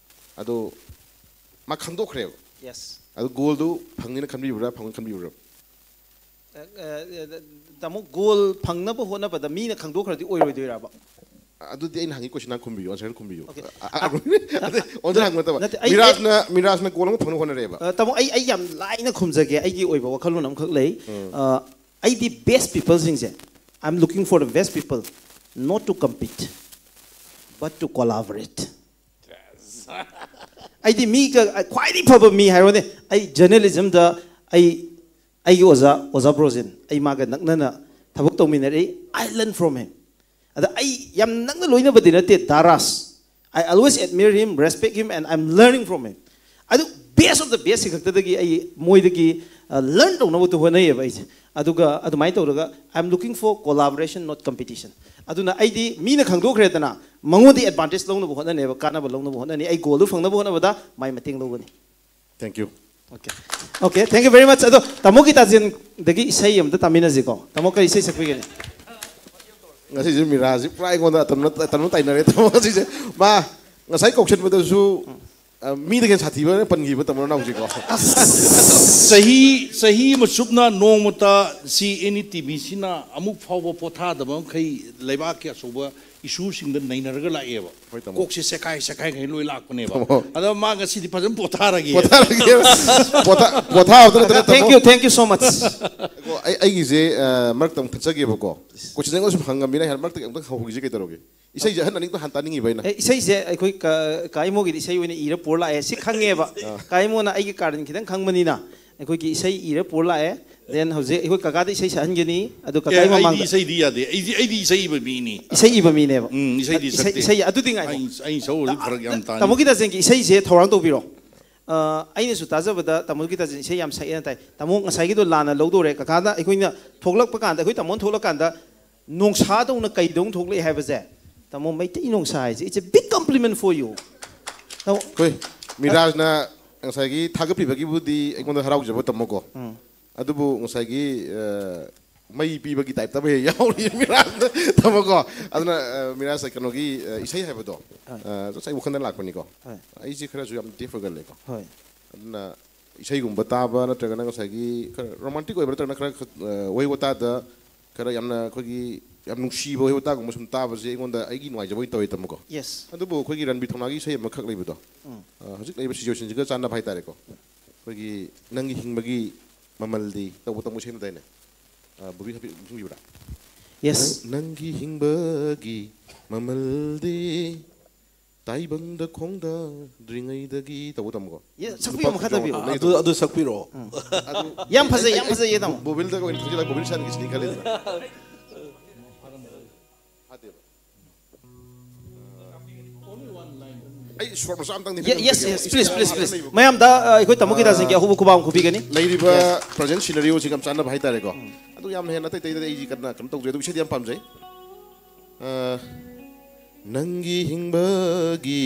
ꯑꯗꯣ ꯃꯥ ꯈꯪꯗꯣꯛꯈ꯭ꯔꯦꯕ꯫ Yes. ꯑꯗꯨ ꯒꯣꯜꯗꯨ ꯐꯪꯅꯤꯅ ꯈꯟꯕꯤꯕ꯭ꯔꯥ, ꯐꯪꯅꯤ ꯈꯟꯕꯤꯕ꯭ꯔꯥ? ꯑ, ꯑ, ꯇꯥꯃꯣ, ꯒꯣꯜ ꯐꯪꯅꯕ ꯍꯣꯠꯅꯕꯗ ꯃꯤꯅ ꯈꯪꯗꯣꯛꯈ꯭ꯔꯗꯤ ꯑꯣꯏꯔꯣꯏꯗꯣꯏꯔꯕ? ꯑꯗꯨꯗꯤ ꯑꯩꯅ ꯍꯪꯉꯤ ꯀꯣꯏꯁꯟ ꯈꯨꯝꯕꯤꯌꯨ, ꯑꯟꯁꯔ ꯈꯨꯝꯕꯤꯌꯨ꯫ Okay. ꯑ, ꯑ, ꯑꯗꯨ ꯍꯪꯕ ꯅꯠꯇꯕ, ꯅꯠꯇꯦ, ꯑꯩ- ꯃꯤꯔꯥꯖꯅ ꯃꯤꯔꯥꯖꯅ ꯒꯣꯜ ꯑꯃ ꯐꯪꯅꯕ ꯍꯣꯠꯅꯔꯦꯕ꯫ ꯑ, ꯇꯥꯃꯣ, ꯑꯩ ꯑꯩ ꯌꯥꯝ ꯂꯥꯏꯅ ꯈꯨꯝꯖꯒꯦ꯫ ꯑꯩꯒꯤ ꯑꯣꯏꯕ ꯋꯥꯈꯜꯂꯣꯟ ꯑꯃꯈꯛ ꯂꯩ꯫ ꯑ, ꯑꯩꯗꯤ best peopleꯁꯤꯡꯁꯦ, I'm looking for the best people, not to compete, but to collaborate. ꯑꯩꯗꯤ ꯃꯤꯒ ꯈ꯭ꯋꯥꯏꯗꯒꯤ ꯐꯕ ꯃꯤ ꯍꯥꯏꯔꯣꯅꯦ, ꯑꯩ ꯖꯔꯅꯦꯂꯤꯖꯝꯗ ꯑꯩ ꯑꯩꯒꯤ ꯑꯣꯖꯥ ꯑꯣꯖꯥ ꯕ꯭ꯔꯣꯖꯤꯟ, ꯑꯩ ꯃꯥꯒ ꯅꯛꯅꯅ ꯊꯕꯛ ꯇꯧꯃꯤꯟꯅꯔꯛꯏ꯫ I learn from him. ꯑꯗ ꯑꯩ ꯌꯥꯝ ꯅꯛꯅ ꯂꯣꯏꯅꯕꯗꯤ ꯅꯠꯇꯦ ꯗꯥ ꯔꯥꯖ꯫ I always admire him, respect him, and I'm learning from him. ꯑꯗꯨ best of the best ꯁꯤ ꯈꯛꯇꯗꯒꯤ ꯑꯩ ꯃꯣꯏꯗꯒꯤ ꯂꯔꯟ ꯇꯧꯅꯕꯗꯨ ꯍꯣꯠꯅꯩꯌꯦꯕ ꯑꯩꯁꯦ꯫ ꯑꯗꯨꯒ ꯑꯗꯨꯃꯥꯏꯅ ꯇꯧꯔꯒ I am looking for collaboration, not competition. ꯑꯗꯨꯅ ꯑꯩꯗꯤ ꯃꯤꯅ ꯈꯪꯗꯣꯛꯈ꯭ꯔꯦꯗꯅ, ꯃꯉꯣꯟꯗ ꯑꯦꯗꯚꯥꯟꯇꯦꯖ ꯂꯧꯅꯕ ꯍꯣꯠꯅꯅꯦꯕ, ꯀꯥꯟꯅꯕ ꯂꯧꯅꯕ ꯍꯣꯠꯅꯅꯤ꯫ ꯑꯩ ꯒꯣꯜꯗꯨ ꯐꯪꯅꯕ ꯍꯣꯠꯅꯕꯗ ꯃꯥꯏ ꯃꯇꯦꯡ ꯂꯧꯒꯅꯤ꯫ Thank you. Okay, okay, thank you very much. ꯑꯗꯣ ꯇꯥꯃꯣ ꯒꯤꯇꯥꯖꯦꯟꯗꯒꯤ ꯏꯁꯩ ꯑꯝꯇ ꯇꯥꯃꯤꯟꯅꯁꯤꯀꯣ꯫ ꯇꯥꯃꯣ, ꯀꯔꯤ ꯏꯁꯩ ꯁꯛꯄꯤꯒꯅꯤ? ꯉꯁꯤꯁꯦ ꯃꯤꯔꯥꯁꯤ ꯄꯨꯔꯥ ꯑꯩꯉꯣꯟꯗ ꯇꯝꯅ ꯇꯝꯅ ꯇꯥꯏꯅꯔꯦ ꯇꯥꯃꯣ꯫ ꯉꯁꯤꯁꯦ ꯃꯥ ꯉꯁꯥꯏ ꯀꯧꯁꯟꯕꯗꯁꯨ, ꯑ, ꯃꯤꯗ ꯍꯦꯟꯅ ꯁꯥꯊꯤꯕ ꯄꯟꯈꯤꯕ ꯇꯥꯃꯣ ꯅꯅꯥꯎꯁꯤꯀꯣ꯫ ꯆꯍꯤ ꯆꯍꯤ ꯑꯃ ꯆꯨꯞꯅ ꯅꯣꯡꯃꯇ ꯁꯤ ꯑꯦꯟ ꯏ ꯇꯤ ꯚꯤꯁꯤꯅ ꯑꯃꯨꯛ ꯐꯥꯎꯕ ꯄꯣꯊꯥꯗꯕ ꯃꯈꯩ ꯂꯩꯕꯥꯛꯀꯤ ꯑꯆꯧꯕ ꯏꯁꯨꯁꯤꯡꯗ ꯅꯩꯅꯔꯒ ꯂꯥꯛꯑꯦꯕ꯫ ꯍꯣꯏ, ꯇꯥꯃꯣ꯫ ꯀꯣꯛꯁꯦ ꯁꯦꯀꯥꯏ ꯁꯦꯀꯥꯏꯈꯩ ꯂꯣꯏ ꯂꯥꯛꯄꯅꯦꯕ꯫ ꯇꯥꯃꯣ꯫ ꯑꯗꯣ ꯃꯥ ꯉꯁꯤꯗꯤ ꯐꯖꯅ ꯄꯣꯊꯥꯔꯒꯦ꯫ ꯄꯣꯊꯥꯔꯒꯦ꯫ ꯄꯣꯊꯥ ꯄꯣꯊꯥꯕꯗ ꯅꯠꯇꯅ Thank ꯇꯥꯃꯣ꯫ you, thank you so much. ꯑꯣ, ꯑꯩ ꯑꯩꯒꯤꯁꯦ, ꯑ, ꯃꯔꯛꯇ ꯑꯃꯨꯛ ꯊꯠꯆꯒꯦꯕꯀꯣ꯫ ꯀꯣꯆꯤꯟ ꯑꯩꯉꯣꯟꯗ ꯁꯨꯝ ꯍꯪꯉꯝꯃꯤꯅ ꯍꯥꯏꯅ ꯃꯔꯛꯇ ꯑꯃꯨꯛꯇꯪ ꯍꯧꯈꯤꯁꯦ ꯀꯩꯗꯧꯔꯒꯦ? ꯏꯁꯩꯁꯦ ꯑꯍꯟ ꯑꯅꯤꯗꯣ ꯍꯥꯟꯅ ꯇꯥꯅꯤꯡꯉꯤꯕ ꯑꯩꯅ꯫ ꯑꯦ, ꯏꯁꯩꯁꯦ ꯑꯩꯈꯣꯏ ꯀ- ꯀꯥ ꯏꯃꯣꯒꯤꯗꯤ ꯏꯁꯩ ꯑꯣꯏꯅ ꯏꯔ ꯄꯨꯔ ꯂꯥꯛꯑꯦ꯫ ꯁꯤ ꯈꯪꯉꯦꯕ꯫ ꯀꯥ ꯏꯃꯣꯅ ꯑꯩꯒꯤ ꯀꯥꯔꯟ ꯈꯤꯇꯪ ꯈꯪꯕꯅꯤꯅ ꯑꯩꯈꯣꯏꯒꯤ ꯏꯁꯩ ꯏꯔ ꯄꯨꯔ ꯂꯥꯛꯑꯦ꯫ Then ꯍꯧꯖꯤꯛ ꯑꯩꯈꯣꯏ ꯀꯥꯀꯥꯗ ꯏꯁꯩ ꯁꯛꯍꯟꯒꯅꯤ꯫ ꯑꯗꯨ ꯑꯦ, ꯀꯥꯀꯥꯒꯤ ꯑꯩꯗꯤ ꯃꯃꯥꯡꯗ ꯏꯁꯩꯗꯤ ꯌꯥꯗꯦ꯫ ꯑꯩꯗꯤ ꯑꯩꯗꯤ ꯏꯁꯩ ꯏꯕ ꯃꯤꯅꯤ꯫ ꯏꯁꯩ ꯏꯕ ꯃꯤꯅꯦꯕ꯫ ꯎꯝ, ꯏꯁꯩꯗꯤ ꯏꯁꯩ- ꯁꯛꯇꯦ꯫ ꯏꯁꯩ ꯑꯗꯨꯗꯤ ꯉꯥꯏꯈꯣ꯫ ꯑꯩ ꯑꯩ ꯁꯛꯎꯔꯗꯤ ꯐꯔꯛ ꯌꯥꯝ ꯇꯥꯅꯤ꯫ ꯇꯥꯃꯣ ꯒꯤꯇꯥꯖꯦꯟꯒꯤ ꯏꯁꯩꯁꯦ ꯊꯧꯔꯥꯡ ꯇꯧꯕꯤꯔꯣ꯫ ꯑ, ꯑꯩꯅꯁꯨ ꯇꯥꯖꯕꯗ ꯇꯥꯃꯣ ꯒꯤꯇꯥꯖꯦꯟ ꯏꯁꯩ ꯌꯥꯝ ꯁꯛꯑꯦꯅ ꯇꯥꯏ꯫ ꯇꯥꯃꯣ ꯉꯁꯥꯏꯒꯤꯗꯣ ꯂꯥꯟꯅ ꯂꯧꯗꯧꯔꯦ꯫ ꯀꯥꯀꯥꯅ ꯑꯩꯈꯣꯏꯅ ꯊꯣꯛꯂꯛꯄ ꯀꯥꯟꯗ, ꯑꯩꯈꯣꯏ ꯇꯥꯃꯣꯅ ꯊꯣꯛꯂꯛꯀꯥꯟꯗ ꯅꯣꯡꯁꯥꯗꯧꯅ ꯀꯩꯗꯧꯅ ꯊꯣꯛꯂꯛꯑꯦ ꯍꯥꯏꯕꯁꯦ, ꯇꯥꯃꯣ, ꯃꯩꯇꯩ ꯅꯣꯡꯁꯥ ꯍꯥꯏꯁꯦ, it's a big compliment for you. ꯇꯥꯃꯣ, ꯑꯩꯈꯣꯏ ꯃꯤꯔꯥꯖꯅ ꯉꯁꯥꯏꯒꯤ ꯊꯥꯒꯠꯄꯤꯕꯒꯤꯕꯨꯗꯤ ꯑꯩꯉꯣꯟꯗ ꯍꯔꯥꯎꯖꯕ ꯇꯝꯃꯣꯀꯣ꯫ ꯑꯗꯨꯕꯨ ꯉꯁꯥꯏꯒꯤ, ꯑ, ꯃꯩ ꯄꯤꯕꯒꯤ ꯇꯥꯏꯞꯇ ꯑꯃ ꯍꯦꯛ ꯌꯥꯎꯔꯤ ꯃꯤꯔꯥꯖꯅ ꯇꯝꯃꯣꯀꯣ꯫ ꯑꯗꯨꯅ, ꯑ, ꯃꯤꯔꯥꯖ ꯀꯩꯅꯣꯒꯤ, ꯑ, ꯏꯁꯩ ꯍꯥꯏꯕꯗꯣ, ꯑ, ꯉꯁꯥꯏ ꯋꯥꯈꯜꯗ ꯂꯥꯛꯄꯅꯤꯀꯣ꯫ ꯍꯣꯏ꯫ ꯑꯩꯁꯦ ꯈꯔꯁꯨ ꯌꯥꯝ ꯗꯤꯐ ꯑꯣꯏꯒꯜꯂꯦꯀꯣ꯫ ꯍꯣꯏ꯫ ꯑꯗꯨꯅ ꯏꯁꯩꯒꯨꯝꯕ ꯇꯥꯕ ꯅꯠꯇ꯭ꯔꯒꯅ ꯉꯁꯥꯏꯒꯤ ꯈꯔ ꯔꯣꯃꯥꯟꯇꯤꯛ ꯑꯣꯏꯕ ꯅꯠꯇ꯭ꯔꯒꯅ ꯈꯔ, ꯑ, ꯋꯥꯍꯩ ꯋꯥꯇꯥꯗ ꯈꯔ ꯌꯥꯝꯅ ꯑꯩꯈꯣꯏꯒꯤ ꯌꯥꯝ ꯅꯨꯡꯁꯤꯕ ꯋꯥꯍꯩ ꯋꯥꯇꯥꯒꯨꯝꯕ ꯁꯨꯝ ꯇꯥꯕꯁꯦ ꯑꯩꯉꯣꯟꯗ ꯑꯩꯒꯤ ꯅꯨꯡꯉꯥꯏꯖꯕ ꯑꯣꯏꯅ ꯇꯧꯋꯦ ꯇꯝꯃꯣꯀꯣ꯫ Yes. ꯑꯗꯨꯕꯨ ꯑꯩꯈꯣꯏꯒꯤ ꯔꯟꯕꯤꯔ ꯊꯧꯅꯥꯒꯤ ꯏꯁꯩ ꯑꯃꯈꯛ ꯂꯩꯕꯗꯣ, ꯑ, ꯍꯧꯖꯤꯛ ꯂꯩꯔꯤꯕ ꯁꯤꯆꯨꯋꯦꯁꯟꯁꯤꯒ ꯆꯥꯟꯅꯕ ꯍꯥꯏꯇꯥꯔꯦꯀꯣ꯫ ꯑꯩꯈꯣꯏꯒꯤ ꯅꯪꯒꯤ ꯍꯤꯡꯕꯒꯤ ꯃꯃꯜꯗꯤ ꯇꯧꯕ ꯇꯧꯕ ꯏꯁꯩ ꯑꯃ ꯂꯩꯗꯥꯏꯅꯦ? ꯑ, ꯕꯣꯕꯤ ꯍꯥꯏꯐꯦꯠ ꯅꯤꯡꯁꯤꯡꯕꯤꯕ꯭ꯔꯥ? Yes. ꯅꯪ- ꯅꯪꯒꯤ ꯍꯤꯡꯕꯒꯤ ꯃꯃꯜꯗꯤ ꯇꯥꯏꯕꯪꯗ ꯈꯣꯡꯗꯥꯗ꯭ꯔꯤꯉꯩꯗꯒꯤ ꯇꯧꯕ ꯇꯝꯃꯨꯀꯣ꯫ ꯌꯦ, ꯁꯛꯄꯤꯌꯨ, ꯃꯈꯥ ꯇꯥꯕꯤꯌꯨ꯫ ꯂꯨꯄꯥ ꯈꯣꯡꯖꯣꯝ ꯑꯗꯨ ꯑꯗꯨ ꯁꯛꯄꯤꯔꯛꯑꯣ꯫ ꯌꯥꯝ ꯐꯖꯩ, ꯌꯥꯝ ꯐꯖꯩꯌꯦ, ꯇꯥꯃꯣ꯫ ꯕꯣꯕꯤꯜꯗ ꯑꯣꯏꯅ ꯊꯣꯛꯆꯤꯜꯂꯒ ꯕꯣꯕꯤꯜ ꯁꯥꯟꯅꯒꯦ ꯁꯤꯅꯤ ꯈꯜꯂꯤꯗꯅ꯫ ꯐꯥꯗꯦꯕ꯫ ꯑꯩ ꯁꯣꯔꯠ ꯃꯆꯥ ꯑꯝꯇꯪꯗꯤ Ye- yes, ꯍꯥꯏꯖꯔꯛꯀꯦ꯫ yes, please, please, please. ꯃꯌꯥꯝꯗ ꯑ, ꯑꯩꯈꯣꯏ ꯇꯥꯃꯣ ꯒꯤꯇꯥꯁꯤꯡꯒꯤ ꯑꯍꯨꯕ ꯈꯨꯕꯥꯛ ꯈꯨꯕꯤꯒꯅꯤ꯫ ꯂꯩꯔꯤꯕ ꯄ꯭ꯔꯖꯦꯟ ꯁꯤꯅꯔꯤꯑꯣꯁꯤꯒ ꯌꯥꯝ ꯆꯥꯟꯅꯕ ꯍꯥꯏꯇꯥꯔꯦꯀꯣ꯫ ꯑꯗꯨ ꯌꯥꯝ ꯍꯦꯟꯅ ꯑꯇꯩ ꯑꯇꯩꯗꯗꯤ ꯑꯩꯁꯤ ꯀꯟꯅ ꯀꯩꯅꯣ ꯇꯧꯗ꯭ꯔꯦ, ꯑꯗꯨ ꯏꯁꯩꯗꯤ ꯌꯥꯝ ꯄꯥꯝꯖꯩ꯫ ꯑ, ꯅꯪꯒꯤ ꯍꯤꯡꯕꯒꯤ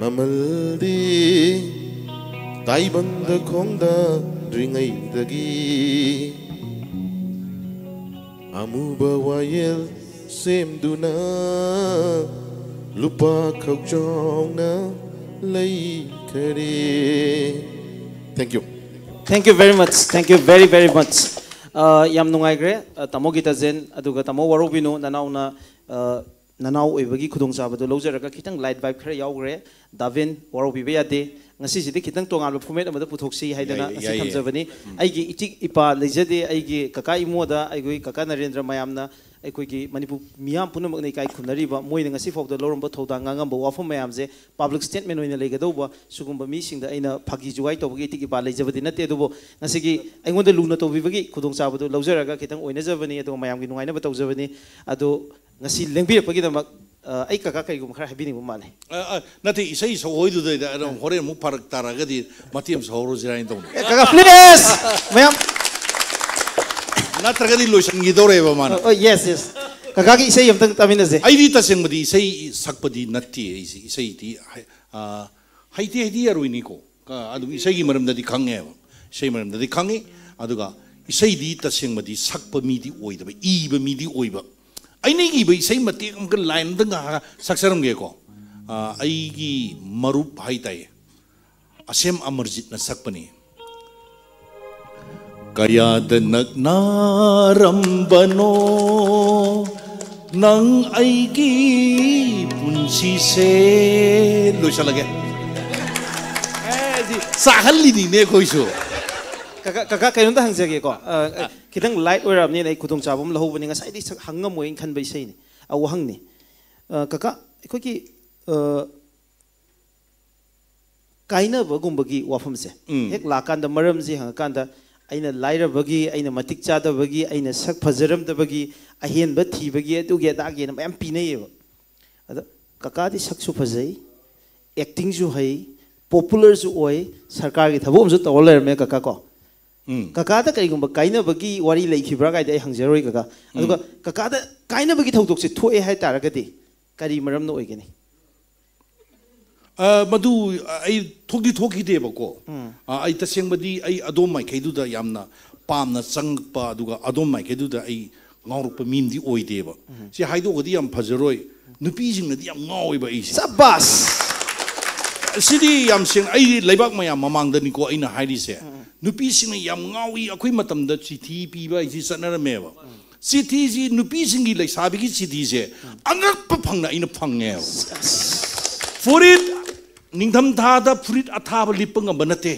ꯃꯃꯜꯗꯤ ꯇꯥꯏꯕꯪꯗ ꯈꯣꯡꯗꯥꯗ꯭ꯔꯤꯉꯩꯗꯒꯤ ꯑꯃꯨꯕ ꯋꯥꯌꯦꯜ ꯁꯦꯝꯗꯨꯅ ꯂꯨꯄꯥ ꯈꯧꯖꯥꯎꯅ ꯂꯩꯈꯔꯦ꯫ Thank you. Thank you very much, thank you very very much. ꯑ, ꯌꯥꯝ ꯅꯨꯡꯉꯥꯏꯈ꯭ꯔꯦ, ꯑ, ꯇꯥꯃꯣ ꯒꯤꯇꯥꯖꯦꯟ, ꯑꯗꯨꯒ ꯇꯥꯃꯣ ꯋꯥꯔꯧꯕꯤꯅꯨ, ꯅꯅꯥꯎꯅ, ꯑ, ꯅꯅꯥꯎ ꯑꯣꯏꯕꯒꯤ ꯈꯨꯗꯣꯡꯆꯥꯕꯗꯨ ꯂꯧꯖꯔꯒ ꯈꯤꯇꯪ ꯂꯥꯏꯠ ꯚꯥꯏꯞ ꯈꯔ ꯌꯥꯎꯈ꯭ꯔꯦ꯫ ꯗꯥꯚꯤꯟ, ꯋꯥꯔꯧꯕꯤꯕ ꯌꯥꯗꯦ, ꯉꯁꯤꯁꯤꯗꯤ ꯈꯤꯇꯪ ꯇꯣꯉꯥꯟꯕ ꯐꯣꯔꯃꯦꯠ ꯑꯃꯗ ꯄꯨꯊꯣꯛꯁꯤ ꯍꯥꯏꯗꯅ ꯌꯥꯏꯌꯦ, ꯉꯁꯤ ꯌꯥꯏꯌꯦ꯫ ꯊꯝꯖꯕꯅꯤ꯫ ꯑꯩꯒꯤ ꯏꯆꯤꯛ ꯏꯄꯥ ꯂꯩꯖꯗꯦ, ꯑꯩꯒꯤ ꯀꯀꯥ ꯏꯃꯣꯗ, ꯑꯩꯈꯣꯏ ꯀꯀꯥ ꯅꯔꯦꯟꯗ꯭ꯔ ꯃꯌꯥꯝꯅ, ꯑꯩꯈꯣꯏꯒꯤ ꯃꯅꯤꯄꯨꯔ ꯃꯤꯌꯥꯝ ꯄꯨꯝꯅꯃꯛꯅ ꯏꯀꯥꯏ ꯈꯨꯝꯅꯔꯤꯕ, ꯃꯣꯏꯅ ꯉꯁꯤ ꯐꯥꯎꯗ ꯂꯧꯔꯝꯕ ꯊꯧꯗꯥꯡ, ꯉꯥꯡꯉꯝꯕ ꯋꯥꯐꯝ ꯃꯌꯥꯝꯁꯦ ꯄꯕ꯭ꯂꯤꯛ ꯁ꯭ꯇꯦꯠꯃꯦꯟ ꯑꯣꯏꯅ ꯂꯩꯒꯗꯧꯕ, ꯁꯤꯒꯨꯝꯕ ꯃꯤꯁꯤꯡꯗ ꯑꯩꯅ ꯐꯥꯒꯤ ꯖꯨꯒꯥꯏ ꯇꯧꯕꯒꯤ ꯏꯇꯤꯛ ꯏꯄꯥ ꯂꯩꯖꯕꯗꯤ ꯅꯠꯇꯦ꯫ ꯑꯗꯨꯕꯨ ꯉꯁꯤꯒꯤ ꯑꯩꯉꯣꯟꯗ ꯂꯨꯅ ꯇꯧꯕꯤꯕꯒꯤ ꯈꯨꯗꯣꯡꯆꯥꯕꯗꯨ ꯂꯧꯖꯔꯒ ꯈꯤꯇꯪ ꯑꯣꯏꯅꯖꯕꯅꯤ, ꯑꯗꯨꯒ ꯃꯌꯥꯝꯒꯤ ꯅꯨꯡꯉꯥꯏꯅꯕ ꯇꯧꯖꯕꯅꯤ꯫ ꯑꯗꯣ ꯉꯁꯤ ꯂꯦꯡꯕꯤꯔꯛꯄꯒꯤꯗꯃꯛ, ꯑ, ꯑꯩ ꯀꯀꯥ ꯀꯔꯤꯒꯨꯝꯕ ꯈꯔ ꯍꯥꯏꯕꯤꯅꯤꯡꯕ ꯃꯥꯜꯂꯦ꯫ ꯑ, ꯑ, ꯅꯠꯇꯦ, ꯏꯁꯩ ꯁꯛꯍꯣꯏꯗꯨꯗꯩꯗ ꯑꯗꯨꯝ ꯍꯣꯔꯦꯟ ꯑꯃꯨꯛ ꯐꯔꯛ ꯇꯥꯔꯒꯗꯤ ꯃꯇꯦꯛ ꯑꯃ ꯁꯛꯍꯧꯔꯁꯤꯔꯥ ꯍꯥꯏꯅ ꯇꯧꯕꯅꯤ꯫ ꯑꯦ, ꯀꯀꯥ, please! ꯃꯌꯥꯝ, ꯅꯠꯇ꯭ꯔꯒꯗꯤ ꯂꯣꯏꯁꯤꯟꯈꯤꯗꯧꯔꯦꯕ ꯃꯥꯅ꯫ ꯑ, ꯑ, yes, yes. ꯀꯀꯥꯒꯤ ꯏꯁꯩ ꯑꯝꯇꯪ ꯇꯥꯃꯤꯟꯅꯁꯦ꯫ ꯑꯩꯗꯤ ꯇꯁꯦꯡꯕꯗꯤ ꯏꯁꯩ ꯁꯛꯄꯗꯤ ꯅꯠꯇꯦ꯫ ꯑꯩꯁꯦ ꯏꯁꯩꯗꯤ ꯍꯩ-, ꯑ, ꯍꯩꯇꯦ ꯍꯩꯇꯦ ꯌꯥꯔꯣꯏꯅꯤꯀꯣ꯫ ꯑ, ꯑꯗꯨꯝ ꯏꯁꯩꯒꯤ ꯃꯔꯝꯗꯗꯤ ꯈꯪꯉꯦꯕ, ꯏꯁꯩ ꯃꯔꯝꯗꯗꯤ ꯈꯪꯉꯤ꯫ ꯑꯗꯨꯒ ꯏꯁꯩꯗꯤ ꯇꯁꯦꯡꯕꯗꯤ ꯁꯛꯄ ꯃꯤꯗꯤ ꯑꯣꯏꯗꯕ, ꯏꯕ ꯃꯤꯗꯤ ꯑꯣꯏꯕ꯫ ꯑꯩꯅ ꯏꯕ ꯏꯁꯩ ꯃꯇꯦꯛ ꯑꯃꯒ ꯂꯥꯏꯟ ꯑꯝꯇ ꯉꯥꯏꯍꯥꯛ ꯁꯛꯆꯔꯝꯒꯦꯀꯣ꯫ ꯑ, ꯑꯩꯒꯤ ꯃꯔꯨꯞ ꯍꯥꯏꯇꯥꯏꯌꯦ, ꯑꯁꯦꯝ ꯑꯃꯔꯖꯤꯠꯅ ꯁꯛꯄꯅꯤ꯫ ꯀꯌꯥꯗ ꯅꯛꯅꯔꯝꯕꯅꯣ ꯅꯪ ꯑꯩꯒꯤ ꯄꯨꯟꯁꯤꯁꯦ꯫ ꯂꯣꯏꯁꯜꯂꯒꯦ꯫ ꯑꯦ, ꯁꯤ ꯆꯥꯛꯍꯜꯂꯤꯅꯤꯅꯦ ꯑꯩꯈꯣꯏꯁꯨ꯫ ꯀꯀꯥ, ꯀꯀꯥ, ꯀꯩꯅꯣꯝꯇ ꯍꯪꯖꯒꯦꯀꯣ꯫ ꯑ, ꯑ, ꯈꯤꯇꯪ ꯂꯥꯏꯠ ꯑꯣꯏꯔꯕꯅꯤꯅ ꯑꯩ ꯈꯨꯗꯣꯡꯆꯥꯕ ꯑꯃ ꯂꯧꯍꯧꯕꯅꯤ꯫ ꯉꯁꯥꯏꯗꯤ ꯁꯛ-, ꯍꯪꯉꯝꯃꯣꯏꯅ ꯈꯟꯕ ꯏꯁꯩꯅꯤ꯫ ꯑ, ꯋꯥꯍꯪꯅꯤ꯫ ꯑ, ꯀꯀꯥ, ꯑꯩꯈꯣꯏꯒꯤ ꯑ, ꯀꯥꯏꯅꯕꯒꯨꯝꯕꯒꯤ ꯋꯥꯐꯝꯁꯦ ꯎꯝ꯫ ꯍꯦꯛ ꯂꯥꯛꯀꯥꯟꯗ, ꯃꯔꯝꯁꯤ ꯍꯪꯉꯀꯥꯟꯗ, ꯑꯩꯅ ꯂꯥꯏꯔꯕꯒꯤ, ꯑꯩꯅ ꯃꯇꯤꯛ ꯆꯥꯗꯕꯒꯤ, ꯑꯩꯅ ꯁꯛ ꯐꯖꯔꯝꯗꯕꯒꯤ, ꯑꯍꯦꯟꯕ ꯊꯤꯕꯒꯤ, ꯑꯗꯨꯒꯤ ꯑꯗꯥꯒꯤꯅ ꯃꯌꯥꯝ ꯄꯤꯅꯩꯌꯦꯕ꯫ ꯑꯗ ꯀꯀꯥꯗꯤ ꯁꯛꯁꯨ ꯐꯖꯩ, ꯑꯦꯛꯇꯤꯡꯁꯨ ꯍꯩ, ꯄꯣꯄꯨꯂꯔꯁꯨ ꯑꯣꯏ, ꯁꯔꯀꯥꯔꯒꯤ ꯊꯕꯛ ꯑꯃꯁꯨ ꯇꯧꯔ ꯂꯩꯔꯝꯃꯦ ꯀꯀꯥ ꯀꯣ꯫ ꯎꯝ꯫ ꯀꯀꯥꯗ ꯀꯔꯤꯒꯨꯝꯕ ꯀꯥꯏꯅꯕꯒꯤ ꯋꯥꯔꯤ ꯂꯩꯈꯤꯕ꯭ꯔꯥ ꯀꯥꯏꯗꯤ ꯑꯩ ꯍꯪꯖꯔꯣꯏ ꯀꯀꯥ꯫ ꯑꯗꯨꯒ ꯀꯀꯥꯗ ꯀꯥꯏꯅꯕꯒꯤ ꯊꯧꯗꯣꯛꯁꯦ ꯊꯣꯛꯑꯦ ꯍꯥꯏ ꯇꯥꯔꯒꯗꯤ ꯀꯔꯤ ꯃꯔꯝꯅ ꯑꯣꯏꯒꯅꯤ? ꯑ, ꯃꯗꯨ ꯑꯩ ꯊꯣꯛꯇꯤ ꯊꯣꯛꯈꯤꯗꯦꯕꯀꯣ꯫ ꯑ, ꯑꯩ ꯇꯁꯦꯡꯕꯗꯤ ꯑꯩ ꯑꯗꯣꯝ ꯃꯥꯏꯀꯩꯗꯨꯗ ꯌꯥꯝꯅ ꯄꯥꯝꯅ ꯆꯪꯉꯛꯄ, ꯑꯗꯨꯒ ꯑꯗꯣꯝ ꯃꯥꯏꯀꯩꯗꯨꯗ ꯑꯩ ꯉꯥꯎꯔꯛꯄ ꯃꯤ ꯑꯃꯗꯤ ꯑꯣꯏꯗꯦꯕ꯫ ꯁꯤ ꯍꯥꯏꯗꯣꯛꯑꯒꯗꯤ ꯌꯥꯝ ꯐꯖꯔꯣꯏ, ꯅꯨꯄꯤꯁꯤꯡꯅꯗꯤ ꯌꯥꯝ ꯉꯥꯎꯋꯦꯕ ꯑꯩꯁꯦ꯫ ꯁꯕꯥꯁ! ꯁꯤꯗꯤ ꯌꯥꯝ ꯁꯦꯡꯅ, ꯑꯩꯗꯤ ꯂꯩꯕꯥꯛ ꯃꯌꯥꯝ ꯃꯃꯥꯡꯗꯅꯤꯀꯣ ꯑꯩꯅ ꯍꯥꯏꯔꯤꯁꯦ꯫ ꯅꯨꯄꯤꯁꯤꯡꯅ ꯌꯥꯝ ꯉꯥꯎꯏ꯫ ꯑꯩꯈꯣꯏ ꯃꯇꯝꯗ ꯆꯤꯊꯤ ꯄꯤꯕ ꯍꯥꯏꯁꯤ ꯆꯠꯅꯔꯝꯃꯦꯕ꯫ ꯆꯤꯊꯤꯁꯤ, ꯅꯨꯄꯤꯁꯤꯡꯒꯤ, ꯂꯩꯁꯥꯕꯤꯒꯤ ꯆꯤꯊꯤꯁꯦ ꯑꯉꯛꯄ ꯐꯪꯅ ꯑꯩꯅ ꯐꯪꯉꯦꯕ꯫ ꯐꯨꯔꯤꯠ, ꯅꯤꯡꯊꯝꯊꯥꯗ ꯐꯨꯔꯤꯠ ꯑꯊꯥꯕ ꯂꯤꯠꯄ ꯉꯝꯕ ꯅꯠꯇꯦ꯫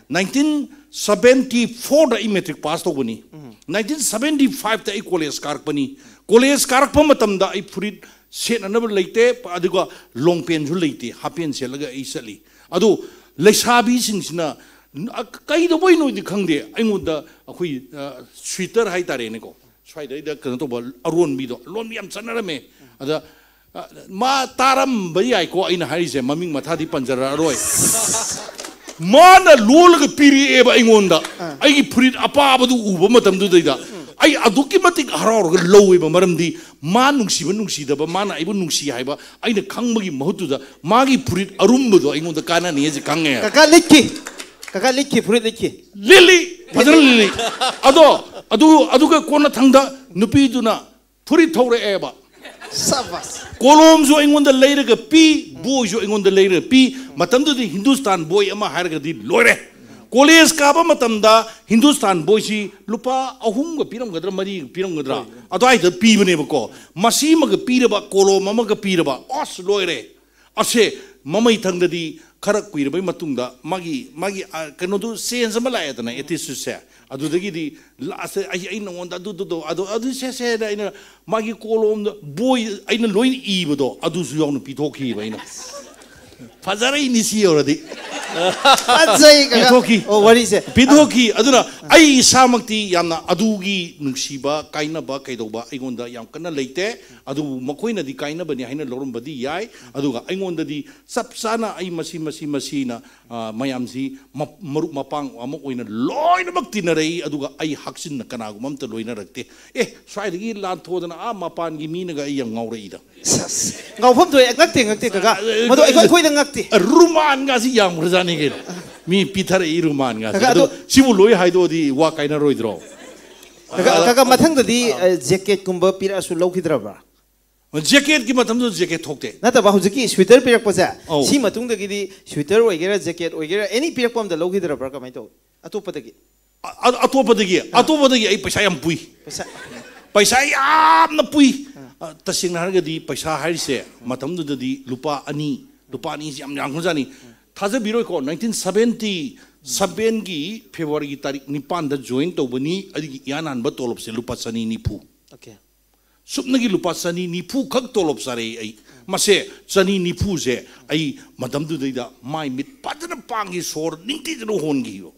ꯅꯥꯏꯟꯇꯤꯟ ꯁꯕꯦꯟꯇꯤ ꯐꯣꯔꯗ ꯑꯩ ꯃꯦꯇ꯭ꯔꯤꯛ ꯄꯥꯁ ꯇꯧꯕꯅꯤ꯫ ꯅꯥꯏꯟꯇꯤꯟ ꯁꯕꯦꯟꯇꯤ ꯐꯥꯏꯚꯇ ꯑꯩ ꯀꯣꯂꯦꯖ ꯀꯥꯔꯛꯄꯅꯤ꯫ ꯀꯣꯂꯦꯖ ꯀꯥꯔꯛꯄ ꯃꯇꯝꯗ ꯑꯩ ꯐꯨꯔꯤꯠ ꯁꯦꯠꯅꯅꯕ ꯂꯩꯇꯦ, ꯑꯗꯨꯒ ꯂꯣꯡ ꯄꯦꯟꯁꯨ ꯂꯩꯇꯦ, ꯍꯥꯞ ꯄꯦꯟ ꯁꯦꯠꯂꯒ ꯑꯩ ꯆꯠꯂꯤ꯫ ꯑꯗꯣ ꯂꯩꯁꯥꯕꯤꯁꯤꯡꯁꯤꯅ, ꯑ, ꯀꯩꯗꯧꯕꯩꯅꯣꯗꯤ ꯈꯪꯗꯦ, ꯑꯩꯉꯣꯟꯗ ꯑꯩꯈꯣꯏ, ꯑ, ꯁ꯭ꯋꯤꯇꯔ ꯍꯥꯏꯇꯥꯔꯦꯅꯦꯀꯣ, ꯁ꯭ꯋꯥꯏꯗꯩꯗ ꯀꯩꯅꯣ ꯇꯧꯕ ꯑꯔꯣꯟꯕꯤꯗꯣ, ꯑꯔꯣꯟꯕꯤ ꯌꯥꯝ ꯆꯠꯅꯔꯝꯃꯦ꯫ ꯑꯗ, ꯑ, ꯃꯥ ꯇꯥꯔꯝꯕ ꯌꯥꯏꯀꯣ ꯑꯩꯅ ꯍꯥꯏꯔꯤꯁꯦ, ꯃꯃꯤꯡ ꯃꯊꯥꯗꯤ ꯄꯟꯖꯔꯛꯑꯔꯣꯏ꯫ ꯃꯥꯅ ꯂꯣꯜꯂꯒ ꯄꯤꯔꯛꯑꯦꯕ ꯑꯩꯉꯣꯟꯗ꯫ ꯑꯩꯒꯤ ꯐꯨꯔꯤꯠ ꯑꯄꯥꯕꯗꯨ ꯎꯕ ꯃꯇꯝꯗꯨꯗꯩꯗ ꯑꯩ ꯑꯗꯨꯛꯀꯤ ꯃꯇꯤꯛ ꯍꯔꯥꯎꯔꯒ ꯂꯧꯋꯦꯕ, ꯃꯔꯝꯗꯤ ꯃꯥ ꯅꯨꯡꯁꯤꯕ ꯅꯨꯡꯁꯤꯗꯕ, ꯃꯥꯅ ꯑꯩꯕꯨ ꯅꯨꯡꯁꯤ ꯍꯥꯏꯕ ꯑꯩꯅ ꯈꯪꯕꯒꯤ ꯃꯍꯨꯠꯇꯨꯗ ꯃꯥꯒꯤ ꯐꯨꯔꯤꯠ ꯑꯔꯨꯝꯕꯗꯣ ꯑꯩꯉꯣꯟꯗ ꯀꯥꯟꯅꯅꯤ ꯍꯥꯏꯁꯦ ꯈꯪꯉꯦ꯫ ꯀꯀꯥ ꯂꯤꯠꯈꯤ꯫ ꯀꯀꯥ ꯂꯤꯠꯈꯤ, ꯐꯨꯔꯤꯠ ꯂꯤꯠꯈꯤ꯫ ꯂꯤꯠꯂꯤ, ꯐꯖꯅ ꯂꯤꯠꯂꯤ꯫ ꯑꯗꯣ ꯑꯗꯨ, ꯑꯗꯨꯒ ꯀꯣꯟꯅꯊꯪꯗ ꯅꯨꯄꯤꯗꯨꯅ ꯐꯨꯔꯤꯠ ꯊꯧꯔꯛꯑꯦꯕ꯫ ꯁꯕꯥꯁ! ꯀꯣꯂꯣꯝꯁꯨ ꯑꯩꯉꯣꯟꯗ ꯂꯩꯔꯒ ꯄꯤ, ꯕꯣꯏꯁꯨ ꯑꯩꯉꯣꯟꯗ ꯂꯩꯔꯒ ꯄꯤ꯫ ꯃꯇꯝꯗꯨꯗꯤ ꯍꯤꯟꯗꯨꯁꯇꯥꯟ ꯕꯣꯏ ꯑꯃ ꯍꯥꯏꯔꯒꯗꯤ ꯂꯣꯏꯔꯦ꯫ ꯀꯣꯂꯦꯖ ꯀꯥꯕ ꯃꯇꯝꯗ ꯍꯤꯟꯗꯨꯁꯇꯥꯟ ꯕꯣꯏꯁꯤ ꯂꯨꯄꯥ ꯑꯍꯨꯝꯒ ꯄꯤꯔꯝꯒꯗ꯭ꯔꯥ, ꯃꯔꯤꯒ ꯄꯤꯔꯝꯒꯗ꯭ꯔꯥ, ꯑꯗꯨꯋꯥꯏꯗ ꯄꯤꯕꯅꯦꯕꯀꯣ꯫ ꯃꯁꯤ ꯑꯃꯒ ꯄꯤꯔꯕ, ꯀꯣꯂꯣꯝ ꯑꯃꯒ ꯄꯤꯔꯕ, ꯑꯁ, ꯂꯣꯏꯔꯦ꯫ ꯑꯁꯦ, ꯃꯃꯩ ꯊꯪꯗꯗꯤ ꯈꯔ ꯀꯨꯏꯔꯕꯩ ꯃꯇꯨꯡꯗ ꯃꯥꯒꯤ ꯃꯥꯒꯤ ꯑ, ꯀꯩꯅꯣꯗꯨ ꯆꯦꯟꯖ ꯑꯃ ꯂꯥꯛꯑꯦꯗꯅ, ꯑꯦꯇꯤꯇ꯭ꯌꯨꯠꯁꯦ꯫ ꯑꯗꯨꯗꯒꯤꯗꯤ ꯂꯥꯁꯇ ꯑꯩ ꯑꯩ ꯅꯉꯣꯟꯗ ꯑꯗꯨꯗꯨꯗꯣ ꯑꯗꯣ ꯑꯗꯨ ꯁꯦ ꯁꯦꯅ ꯑꯩꯅ ꯃꯥꯒꯤ ꯀꯣꯂꯣꯝꯗ ꯕꯣꯏ ꯑꯩꯅ ꯂꯣꯏꯅ ꯏꯕꯗꯣ ꯑꯗꯨꯁꯨ ꯌꯥꯎꯅ ꯄꯤꯊꯣꯛꯈꯤꯕ ꯑꯩꯅ꯫ ꯐꯖꯔꯛꯏꯅꯤ ꯁꯤ ꯌꯧꯔꯗꯤ꯫ ꯐꯖꯩ ꯀꯀꯥ꯫ ꯄꯤꯊꯣꯛꯈꯤ꯫ ꯑꯣ, ꯋꯥꯔꯤꯁꯦ꯫ ꯄꯤꯊꯣꯛꯈꯤ꯫ ꯑꯗꯨꯅ ꯑꯩ ꯏꯁꯥꯃꯛꯇꯤ ꯌꯥꯝꯅ ꯑꯗꯨꯒꯤ ꯅꯨꯡꯁꯤꯕ ꯀꯥꯏꯅꯕ ꯀꯩꯗꯧꯕ ꯑꯩꯉꯣꯟꯗ ꯌꯥꯝ ꯀꯟꯅ ꯂꯩꯇꯦ꯫ ꯑꯗꯨꯕꯨ ꯃꯈꯣꯏꯅꯗꯤ ꯀꯥꯏꯅꯕꯅꯤ ꯍꯥꯏꯅ ꯂꯧꯔꯝꯕꯗꯤ ꯌꯥꯏ꯫ ꯑꯗꯨꯒ ꯑꯩꯉꯣꯟꯗꯗꯤ ꯆꯞ ꯆꯥꯅ ꯑꯩ ꯃꯁꯤ ꯃꯁꯤ ꯃꯁꯤꯅ ꯑ, ꯃꯌꯥꯝꯁꯤ ꯃ- ꯃꯔꯨꯞ ꯃꯄꯥꯡ ꯑꯃ ꯑꯣꯏꯅ ꯂꯣꯏꯅꯃꯛ ꯇꯤꯟꯅꯔꯛꯏ꯫ ꯑꯗꯨꯒ ꯑꯩ ꯍꯛꯆꯤꯟꯅ ꯀꯅꯥꯒꯨꯝꯕ ꯑꯝꯇ ꯂꯣꯏꯅꯔꯛꯇꯦ꯫ ꯑꯦ, ꯁ꯭ꯋꯥꯏꯗꯒꯤ ꯂꯥꯟꯊꯣꯛꯗꯅ ꯑꯥ ꯃꯄꯥꯟꯒꯤ ꯃꯤꯅꯒ ꯑꯩ ꯌꯥꯝ ꯉꯥꯎꯔꯛꯏꯗ꯫ ꯁꯁ, ꯉꯥꯎꯐꯝ ꯊꯣꯛꯑꯦ꯫ ꯉꯛꯇꯦ, ꯉꯛꯇꯦ ꯀꯀꯥ꯫ ꯃꯗꯨ ꯑꯩꯈꯣꯏ ꯑꯩꯈꯣꯏꯗ ꯉꯛꯇꯦ꯫ ꯔꯨꯃꯥꯟꯒꯁꯤ ꯌꯥꯝꯈ꯭ꯔꯖꯥꯠꯅꯤ ꯀꯩꯅꯣ꯫ ꯃꯤ ꯄꯤꯊꯔꯛꯏ ꯔꯨꯃꯥꯟꯒꯁꯤ꯫ ꯀꯀꯥ, ꯑꯗꯣ ꯑꯗꯣ- ꯁꯤꯕꯨ ꯂꯣꯏ ꯍꯥꯏꯗꯣꯛꯑꯗꯤ ꯋꯥ ꯀꯥꯏꯅꯔꯣꯏꯗ꯭ꯔꯣ? ꯀꯀꯥ, ꯀꯀꯥ, ꯃꯊꯪꯗꯗꯤ ꯑ, ꯖꯦꯀꯦꯠꯀꯨꯝꯕ ꯄꯤꯔꯛꯑꯁꯨ ꯂꯧꯈꯤꯗ꯭ꯔꯕ꯭ꯔꯥ? ꯖꯦꯀꯦꯠꯀꯤ ꯃꯇꯝꯗꯨꯗ ꯖꯦꯀꯦꯠ ꯊꯣꯛꯇꯦ꯫ ꯅꯠꯇꯕ, ꯍꯧꯖꯤꯛꯀꯤ ꯁ꯭ꯋꯦꯇꯔ ꯄꯤꯔꯛꯄꯁꯦ, ꯑꯧ꯫ ꯁꯤ ꯃꯇꯨꯡꯗꯒꯤꯗꯤ ꯁ꯭ꯋꯦꯇꯔ ꯑꯣꯏꯒꯦꯔꯥ, ꯖꯦꯀꯦꯠ ꯑꯣꯏꯒꯦꯔꯥ, ꯑꯦꯅꯤ ꯄꯤꯔꯛꯄ ꯑꯝꯗ ꯂꯧꯈꯤꯗ꯭ꯔꯕ꯭ꯔꯥ? ꯀꯃꯥꯏꯅ ꯇꯧꯏ? ꯑꯇꯣꯞꯄꯗꯒꯤ? ꯑ- ꯑ- ꯑꯇꯣꯞꯄꯗꯒꯤ ꯑꯇꯣꯞꯄꯗꯒꯤ ꯑꯩ ꯄꯩꯁꯥ ꯌꯥꯝ ꯄꯨꯏ꯫ ꯄꯩꯁꯥ ꯄꯩꯁꯥ ꯌꯥꯝꯅ ꯄꯨꯏ꯫ ꯑ, ꯇꯁꯦꯡꯅ ꯍꯥꯏꯔꯒꯗꯤ ꯄꯩꯁꯥ ꯍꯥꯏꯔꯤꯁꯦ ꯃꯇꯝꯗꯨꯗꯗꯤ ꯂꯨꯄꯥ ꯑꯅꯤ, ꯂꯨꯄꯥ ꯑꯅꯤꯁꯤ ꯌꯥꯝ ꯌꯥꯝꯈ꯭ꯔꯖꯥꯠꯅꯤ꯫ ꯊꯥꯖꯕꯤꯔꯣꯏꯀꯣ, ꯅꯥꯏꯟꯇꯤꯟ ꯁꯕꯦꯟꯇꯤ ꯁꯕꯦꯟꯒꯤ ꯐꯦꯕ꯭ꯔꯨꯋꯥꯔꯤꯒꯤ ꯇꯥꯔꯤꯛ ꯅꯤꯄꯥꯟꯗ ꯖꯣꯏꯟ ꯇꯧꯕꯅꯤ꯫ ꯑꯩꯒꯤ ꯏꯍꯥꯟ ꯍꯥꯟꯕ ꯇꯣꯂꯣꯞꯁꯦ ꯂꯨꯄꯥ ꯆꯅꯤ ꯅꯤꯐꯨ꯫ ꯑꯣꯀꯦ꯫ ꯁꯨꯞꯅꯒꯤ ꯂꯨꯄꯥ ꯆꯅꯤ ꯅꯤꯐꯨ ꯈꯛ ꯇꯣꯂꯣꯞ ꯆꯥꯔꯛꯏ ꯑꯩ꯫ ꯃꯁꯦ ꯆꯅꯤ ꯅꯤꯐꯨꯁꯦ ꯑꯩ ꯃꯇꯝꯗꯨꯗꯩꯗ ꯃꯥꯏ ꯃꯤꯠ ꯐꯖꯅ ꯄꯥꯡꯈꯤ, ꯁꯣꯔ ꯅꯤꯡꯊꯤꯖꯅ ꯍꯣꯟꯈꯤꯕ꯫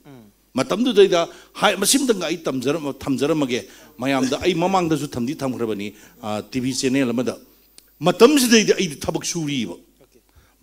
ꯃꯇꯝꯗꯨꯗꯩꯗ ꯍꯥꯏ, ꯃꯁꯤꯝꯇꯪꯒ ꯑꯩ ꯇꯝꯖꯔꯝ- ꯊꯝꯖꯔꯝꯃꯒꯦ ꯃꯌꯥꯝꯗ꯫ ꯑꯩ ꯃꯃꯥꯡꯗꯁꯨ ꯊꯝꯗꯤ ꯊꯝꯈ꯭ꯔꯕꯅꯤ, ꯇꯤ ꯚꯤ ꯆꯦꯅꯦꯜ ꯑꯃꯗ꯫ ꯃꯇꯝꯁꯤꯗꯩꯗ ꯑꯩꯗꯤ ꯊꯕꯛ ꯁꯨꯔꯤꯕ꯫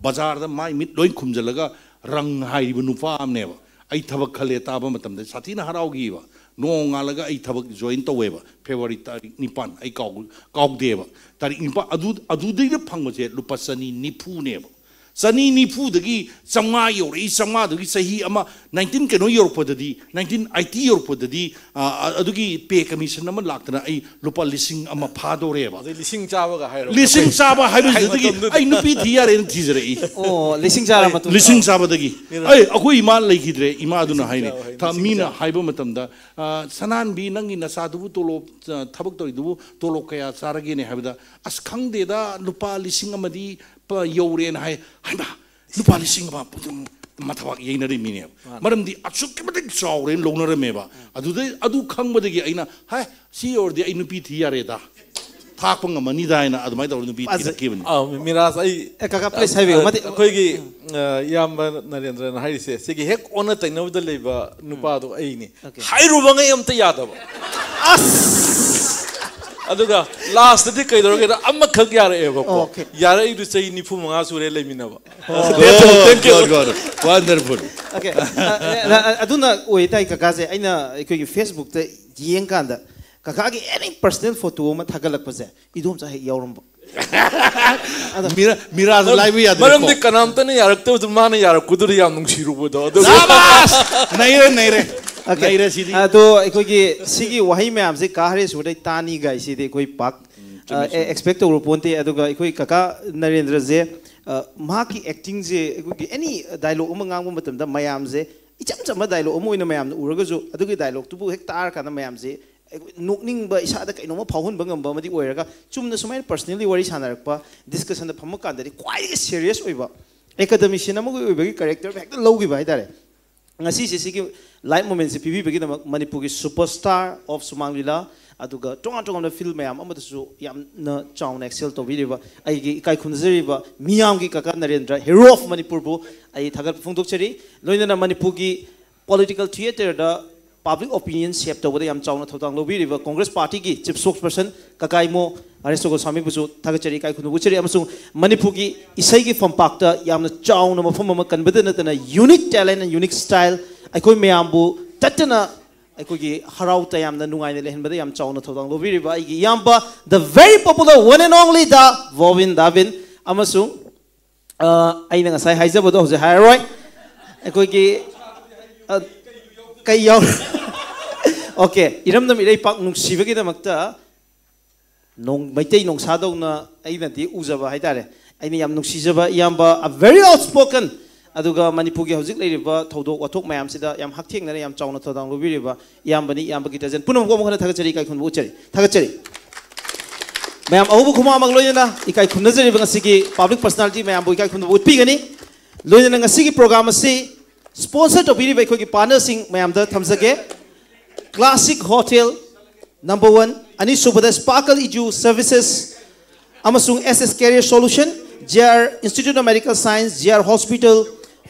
ꯕꯖꯥꯔꯗ ꯃꯥꯏ ꯃꯤꯠ ꯂꯣꯏ ꯈꯨꯝꯖꯤꯜꯂꯒ ꯔꯪ ꯍꯥꯏꯔꯤꯕ ꯅꯨꯄꯥ ꯑꯃꯅꯦꯕ꯫ ꯑꯩ ꯊꯕꯛ ꯈꯜꯂꯦ ꯇꯥꯕ ꯃꯇꯝꯗ ꯁꯥꯊꯤꯅ ꯍꯔꯥꯎꯈꯤꯕ꯫ ꯅꯣꯡꯉꯥꯜꯂꯒ ꯑꯩ ꯊꯕꯛ ꯖꯣꯏꯟ ꯇꯧꯋꯦꯕ, ꯐꯦꯕ꯭ꯔꯨꯋꯥꯔꯤ ꯇꯥꯔꯤꯛ ꯅꯤꯄꯥꯟ꯫ ꯑꯩ ꯀꯥꯎ ꯀꯥꯎꯗꯦꯕ꯫ ꯇꯥꯔꯤꯛ ꯅꯤꯄꯥꯟ ꯑꯗꯨ ꯑꯗꯨꯗꯩꯗ ꯐꯪꯕꯁꯦ ꯂꯨꯄꯥ ꯆꯅꯤ ꯅꯤꯐꯨꯅꯦꯕ꯫ ꯆꯅꯤ ꯅꯤꯐꯨꯗꯒꯤ ꯆꯥꯝꯃꯉꯥ ꯌꯧꯔꯛꯏ꯫ ꯆꯥꯝꯃꯉꯥꯗꯒꯤ ꯆꯍꯤ ꯑꯃ, ꯅꯥꯏꯟꯇꯤꯟ ꯀꯩꯅꯣ ꯌꯧꯔꯛꯄꯗꯗꯤ, ꯅꯥꯏꯟꯇꯤꯟ ꯑꯥꯏꯇꯤ ꯌꯧꯔꯛꯄꯗꯗꯤ, ꯑ, ꯑ, ꯑꯗꯨꯒꯤ ꯄꯦ ꯀꯃꯤꯁꯟ ꯑꯃ ꯂꯥꯛꯇꯅ ꯑꯩ ꯂꯨꯄꯥ ꯂꯤꯁꯤꯡ ꯑꯃ ꯐꯥꯗꯧꯔꯦꯕ꯫ ꯑꯗꯩ ꯂꯤꯁꯤꯡ ꯆꯥꯕꯒ ꯍꯥꯏꯔꯣ꯫ ꯂꯤꯁꯤꯡ ꯆꯥꯕ ꯍꯥꯏꯕꯁꯤꯗꯒꯤ ꯃꯇꯝꯗꯨꯗ꯫ ꯑꯩ ꯅꯨꯄꯤ ꯊꯤ ꯌꯥꯔꯦꯅ ꯊꯤꯖꯔꯛꯏ꯫ ꯑꯣ, ꯂꯤꯁꯤꯡ ꯆꯥꯔ ꯃꯇꯨꯡꯗ꯫ ꯂꯤꯁꯤꯡ ꯆꯥꯕꯗꯒꯤ꯫ ꯑꯩ ꯑꯩꯈꯣꯏ ꯏꯃꯥ ꯂꯩꯈꯤꯗ꯭ꯔꯦ꯫ ꯏꯃꯥꯗꯨꯅ ꯍꯥꯏꯅꯤ꯫ ꯆꯥꯕ ꯍꯥꯏ, ꯊ- ꯂꯤꯁꯤꯡ ꯃꯤꯅ ꯆꯥꯕ꯫ ꯍꯥꯏꯕ ꯃꯇꯝꯗ, "ꯑ, ꯁꯅꯥꯟꯕꯤ, ꯅꯪꯒꯤ ꯅꯆꯥꯗꯨꯕꯨ ꯇꯣꯂꯣꯞ, ꯑ, ꯊꯕꯛ ꯇꯧꯔꯤꯗꯨꯕꯨ ꯇꯣꯂꯣꯞ ꯀꯌꯥ ꯆꯥꯔꯒꯦꯅꯦ?" ꯍꯥꯏꯕꯗ, "ꯑꯁ, ꯈꯪꯗꯦꯗ, ꯂꯨꯄꯥ ꯂꯤꯁꯤꯡ ꯑꯃꯗꯤ ꯄ- ꯌꯧꯔꯦꯅ ꯍꯥꯏ"꯫ ꯍꯩꯃꯥ, ꯂꯨꯄꯥ ꯂꯤꯁꯤꯡ ꯑꯃ ꯃꯊꯕꯥꯛ ꯌꯩꯅꯔꯤꯃꯤꯅꯦꯕ꯫ ꯃꯔꯝꯗꯤ ꯑꯁꯨꯛꯀꯤ ꯃꯇꯤꯛ ꯆꯥꯎꯔꯦꯅ ꯂꯧꯅꯔꯝꯃꯦꯕ꯫ ꯑꯗꯨꯗꯩ ꯑꯗꯨ ꯈꯪꯕꯗꯒꯤ ꯑꯩꯅ, ꯍꯥꯏ, ꯁꯤ ꯌꯧꯔꯗꯤ ꯑꯩ ꯅꯨꯄꯤ ꯊꯤ ꯌꯥꯔꯦꯗ, ꯊꯥꯛꯄ ꯉꯝꯃꯅꯤꯗ ꯍꯥꯏꯅ ꯑꯗꯨꯃꯥꯏꯅ ꯇꯧꯔ ꯅꯨꯄꯤ ꯑꯁ, ꯊꯤꯔꯛꯈꯤꯕꯅꯤ꯫ ꯑꯥ, ꯃꯤꯔꯥꯖ, ꯑꯩ ꯑꯦ, ꯀꯀꯥ, please ꯍꯥꯏꯕꯤꯌꯨ, ꯑ, ꯃꯇꯦꯛ꯫ ꯑꯩꯈꯣꯏꯒꯤ, ꯑ, ꯏꯌꯥꯝꯕ ꯅꯔꯦꯟꯗ꯭ꯔꯅ ꯍꯥꯏꯔꯤꯁꯦ, ꯁꯤꯒꯤ ꯍꯦꯛ ꯑꯣꯟꯅ ꯇꯩꯅꯕꯗ ꯂꯩꯕ ꯅꯨꯄꯥꯗꯣ ꯑꯩꯅꯤ꯫ Okay. ꯍꯥꯏꯔꯨꯕꯉꯩ ꯑꯝꯇ ꯌꯥꯗꯕ꯫ ꯑꯁ! ꯑꯗꯨꯒ ꯂꯥꯁꯇꯗꯤ ꯀꯩꯗꯧꯔꯒꯦꯗ ꯑꯃꯈꯛ ꯌꯥꯔꯛꯑꯦꯕꯀꯣ꯫ Okay. ꯌꯥꯔꯛꯏꯗꯨ ꯆꯍꯤ ꯅꯤꯐꯨ ꯃꯉꯥ ꯁꯨꯔꯦ ꯂꯩꯃꯤꯟꯅꯕ꯫ Oh, thank you. Good, good. Wonderful. Okay. ꯑ, ꯑ, ꯑ, ꯑꯗꯨꯅ ꯑꯣꯏ ꯇꯥꯏ ꯀꯀꯥꯁꯦ꯫ ꯑꯩꯅ ꯑꯩꯈꯣꯏꯒꯤ Facebook-ꯇ ꯌꯦꯡꯀꯥꯟꯗ ꯀꯀꯥꯒꯤ any personal photo ꯑꯃ ꯊꯥꯒꯠꯂꯛꯄꯁꯦ ꯏꯗꯣꯝꯆꯥ ꯍꯦꯛ ꯌꯥꯎꯔꯝꯕ꯫ ꯃꯤꯔꯥ-, ꯃꯤꯔꯥꯖ ꯂꯥꯏꯕ ꯌꯥꯗ꯭ꯔꯦꯀꯣ꯫ ꯃꯔꯝꯗꯤ ꯀꯅꯥꯝꯇꯅ ꯌꯥꯔꯛꯇꯕꯗꯨ ꯃꯥꯅ ꯌꯥꯔꯛꯄꯗꯨꯗ ꯌꯥꯝ ꯅꯨꯡꯁꯤꯔꯨꯕꯗꯣ꯫ ꯑꯗꯨꯒ ꯁꯥꯕꯥꯁ! ꯅꯩꯔꯦ, ꯅꯩꯔꯦ꯫ Okay. ꯅꯩꯔꯦ ꯁꯤꯗꯤ꯫ ꯑꯗꯣ ꯑꯩꯈꯣꯏꯒꯤ ꯁꯤꯒꯤ ꯋꯥꯍꯩ ꯃꯌꯥꯝꯁꯦ ꯀꯥ ꯍꯔꯦꯁꯣꯔꯗꯩ ꯇꯥꯅꯤ ꯒꯥꯏꯁꯤꯗꯤ ꯑꯩꯈꯣꯏ ꯄꯥꯛ, ꯆꯨꯝꯃꯤ, ꯑ, ꯆꯨꯝꯃꯤ꯫ Expect ꯇꯧꯔꯨ ꯄꯣꯟꯇꯦ꯫ ꯑꯗꯨꯒ ꯑꯩꯈꯣꯏ ꯀꯀꯥ ꯅꯔꯦꯟꯗ꯭ꯔꯁꯦ, ꯑ, ꯃꯍꯥꯛꯀꯤ acting-ꯁꯦ ꯑꯩꯈꯣꯏꯒꯤ any dialogue ꯑꯃ ꯉꯥꯡꯕ ꯃꯇꯝꯗ ꯃꯌꯥꯝꯁꯦ ꯏꯆꯝ ꯆꯝꯕ dialogue ꯑꯃ ꯑꯣꯏꯅ ꯃꯌꯥꯝꯅ ꯎꯔꯒꯁꯨ ꯑꯗꯨꯒꯤ dialogue-ꯇꯨꯕꯨ ꯍꯦꯛ ꯇꯥꯔꯀꯥꯟꯗ ꯃꯌꯥꯝꯁꯦ ꯑꯩꯈꯣꯏ ꯅꯣꯛꯅꯤꯡꯕ, ꯏꯁꯥꯗ ꯀꯩꯅꯣꯝꯃ ꯐꯥꯎꯍꯟꯕ ꯉꯝꯕ ꯑꯃꯗꯤ ꯑꯣꯏꯔꯒ, ꯆꯨꯝꯅ ꯁꯨꯃꯥꯏꯅ personally ꯋꯥꯔꯤ ꯁꯥꯟꯅꯔꯛꯄ, discussion-ꯗ ꯐꯝꯃ ꯀꯥꯟꯗꯗꯤ ꯈ꯭ꯋꯥꯏꯗꯒꯤ serious ꯑꯣꯏꯕ, academician ꯑꯃꯒꯤ ꯑꯣꯏꯕꯒꯤ character ꯍꯦꯛꯇ ꯂꯧꯈꯤꯕ ꯍꯥꯏꯇꯥꯔꯦ꯫ ꯉꯁꯤꯁꯦ ꯁꯤꯒꯤ live moment-ꯁꯦ ꯄꯤꯕꯤꯕꯒꯤꯗꯃꯛ ꯃꯅꯤꯄꯨꯔꯒꯤ superstar of ꯁꯨꯃꯥꯡ ꯂꯤꯂꯥ, ꯑꯗꯨꯒ ꯇꯣꯉꯥꯟ ꯇꯣꯉꯥꯟꯕ field ꯃꯌꯥꯝ ꯑꯃꯗꯁꯨ ꯌꯥꯝꯅ ꯆꯥꯎꯅ excel ꯇꯧꯕꯤꯔꯤꯕ ꯑꯩꯒꯤ ꯏꯀꯥꯏ ꯈꯨꯝꯅꯖꯔꯤꯕ ꯃꯤꯌꯥꯝꯒꯤ ꯀꯀꯥ ꯅꯔꯦꯟꯗ꯭ꯔ, hero of ꯃꯅꯤꯄꯨꯔꯕꯨ ꯑꯩ ꯊꯥꯒꯠꯄ ꯐꯣꯡꯗꯣꯛꯆꯔꯤ꯫ ꯂꯣꯏꯅꯅ ꯃꯅꯤꯄꯨꯔꯒꯤ political theatre-ꯗ public opinion shape ꯇꯧꯕꯗ ꯌꯥꯝ ꯆꯥꯎꯅ ꯊꯧꯗꯥꯡ ꯂꯧꯕꯤꯔꯤꯕ Congress Party-ꯒꯤ chief spokesperson ꯀꯀꯥ ꯏꯃꯣ ꯍꯔꯦꯁ ꯒꯣꯁ꯭ꯋꯥꯃꯤꯕꯨꯁꯨ ꯊꯥꯒꯠꯆꯔꯤ, ꯏꯀꯥꯏ ꯈꯨꯝꯅꯕ ꯎꯠꯆꯔꯤ, ꯑꯃꯁꯨꯡ ꯃꯅꯤꯄꯨꯔꯒꯤ ꯏꯁꯩꯒꯤ ꯐꯝꯄꯥꯛꯇ ꯌꯥꯝꯅ ꯆꯥꯎꯅ ꯃꯐꯝ ꯑꯃ ꯀꯟꯕꯗ ꯅꯠꯇꯅ unique talent and unique style ꯑꯩꯈꯣꯏ ꯃꯌꯥꯝꯕꯨ ꯇꯠꯇꯅ ꯑꯩꯈꯣꯏꯒꯤ ꯍꯔꯥꯎ ꯇꯌꯥꯝꯅ ꯅꯨꯡꯉꯥꯏꯅ ꯂꯩꯍꯟꯕꯗ ꯌꯥꯝ ꯆꯥꯎꯅ ꯊꯧꯗꯥꯡ ꯂꯧꯕꯤꯔꯤꯕ ꯑꯩꯒꯤ ꯏꯌꯥꯝꯕ, the very popular one and only the ꯚꯣꯕꯤꯟ ꯗꯥꯕꯤꯟ, ꯑꯃꯁꯨꯡ ꯑ, ꯑꯩꯅ ꯉꯁꯥꯏ ꯍꯥꯏꯖꯕꯗꯣ ꯍꯧꯖꯤꯛ ꯍꯥꯏꯔꯔꯣꯏ꯫ ꯑꯩꯈꯣꯏꯒꯤ, ꯑ, ꯀꯩ ꯌꯥꯎ-, okay, ꯏꯔꯝꯗꯝ ꯏꯔꯩꯄꯥꯛ ꯅꯨꯡꯁꯤꯕꯒꯤꯗꯃꯛꯇ ꯅꯣꯡ-, ꯃꯩꯇꯩ ꯅꯣꯡꯁꯥꯗꯧꯅ ꯑꯩꯅꯗꯤ ꯎꯖꯕ ꯍꯥꯏꯇꯥꯔꯦ꯫ ꯑꯩꯅ ꯌꯥꯝ ꯅꯨꯡꯁꯤꯖꯕ ꯏꯌꯥꯝꯕ, a very outspoken, ꯑꯗꯨꯒ ꯃꯅꯤꯄꯨꯔꯒꯤ ꯍꯧꯖꯤꯛ ꯂꯩꯔꯤꯕ ꯊꯧꯗꯣꯛ ꯋꯥꯊꯣꯛ ꯃꯌꯥꯝꯁꯤꯗ ꯌꯥꯝ ꯍꯛꯊꯦꯡꯅꯅ ꯌꯥꯝ ꯆꯥꯎꯅ ꯊꯧꯗꯥꯡ ꯂꯧꯕꯤꯔꯤꯕ ꯏꯌꯥꯝꯕꯅꯤ꯫ ꯏꯌꯥꯝꯕ ꯒꯤꯇꯥꯖꯟ ꯄꯨꯝꯅꯃꯛꯄꯨ ꯑꯃꯨꯛ ꯍꯟꯅ ꯊꯥꯒꯠꯆꯔꯤ, ꯏꯀꯥꯏ ꯈꯨꯝꯅꯕ ꯎꯠꯆꯔꯤ, ꯊꯥꯒꯠꯆꯔꯤ꯫ ꯃꯌꯥꯝ ꯑꯍꯧꯕ ꯈꯨꯃꯥꯡ ꯑꯃꯒ ꯂꯣꯏꯅꯅ ꯏꯀꯥꯏ ꯈꯨꯝꯅꯖꯔꯤꯕ ꯉꯁꯤꯒꯤ public personality ꯃꯌꯥꯝꯕꯨ ꯏꯀꯥꯏ ꯈꯨꯝꯅꯕ ꯎꯠꯄꯤꯒꯅꯤ꯫ ꯂꯣꯏꯅꯅ ꯉꯁꯤꯒꯤ program ꯑꯁꯤ sponsor ꯇꯧꯕꯤꯔꯤꯕ ꯑꯩꯈꯣꯏꯒꯤ partnerꯁꯤꯡ ꯃꯌꯥꯝꯗ ꯊꯝꯖꯒꯦ꯫ Classic Hotel number one, ꯑꯅꯤꯁꯨꯕꯗ Sparkle Edu Services ꯑꯃꯁꯨꯡ S S Career Solution, J R Institute of Medical Science, J R Hospital,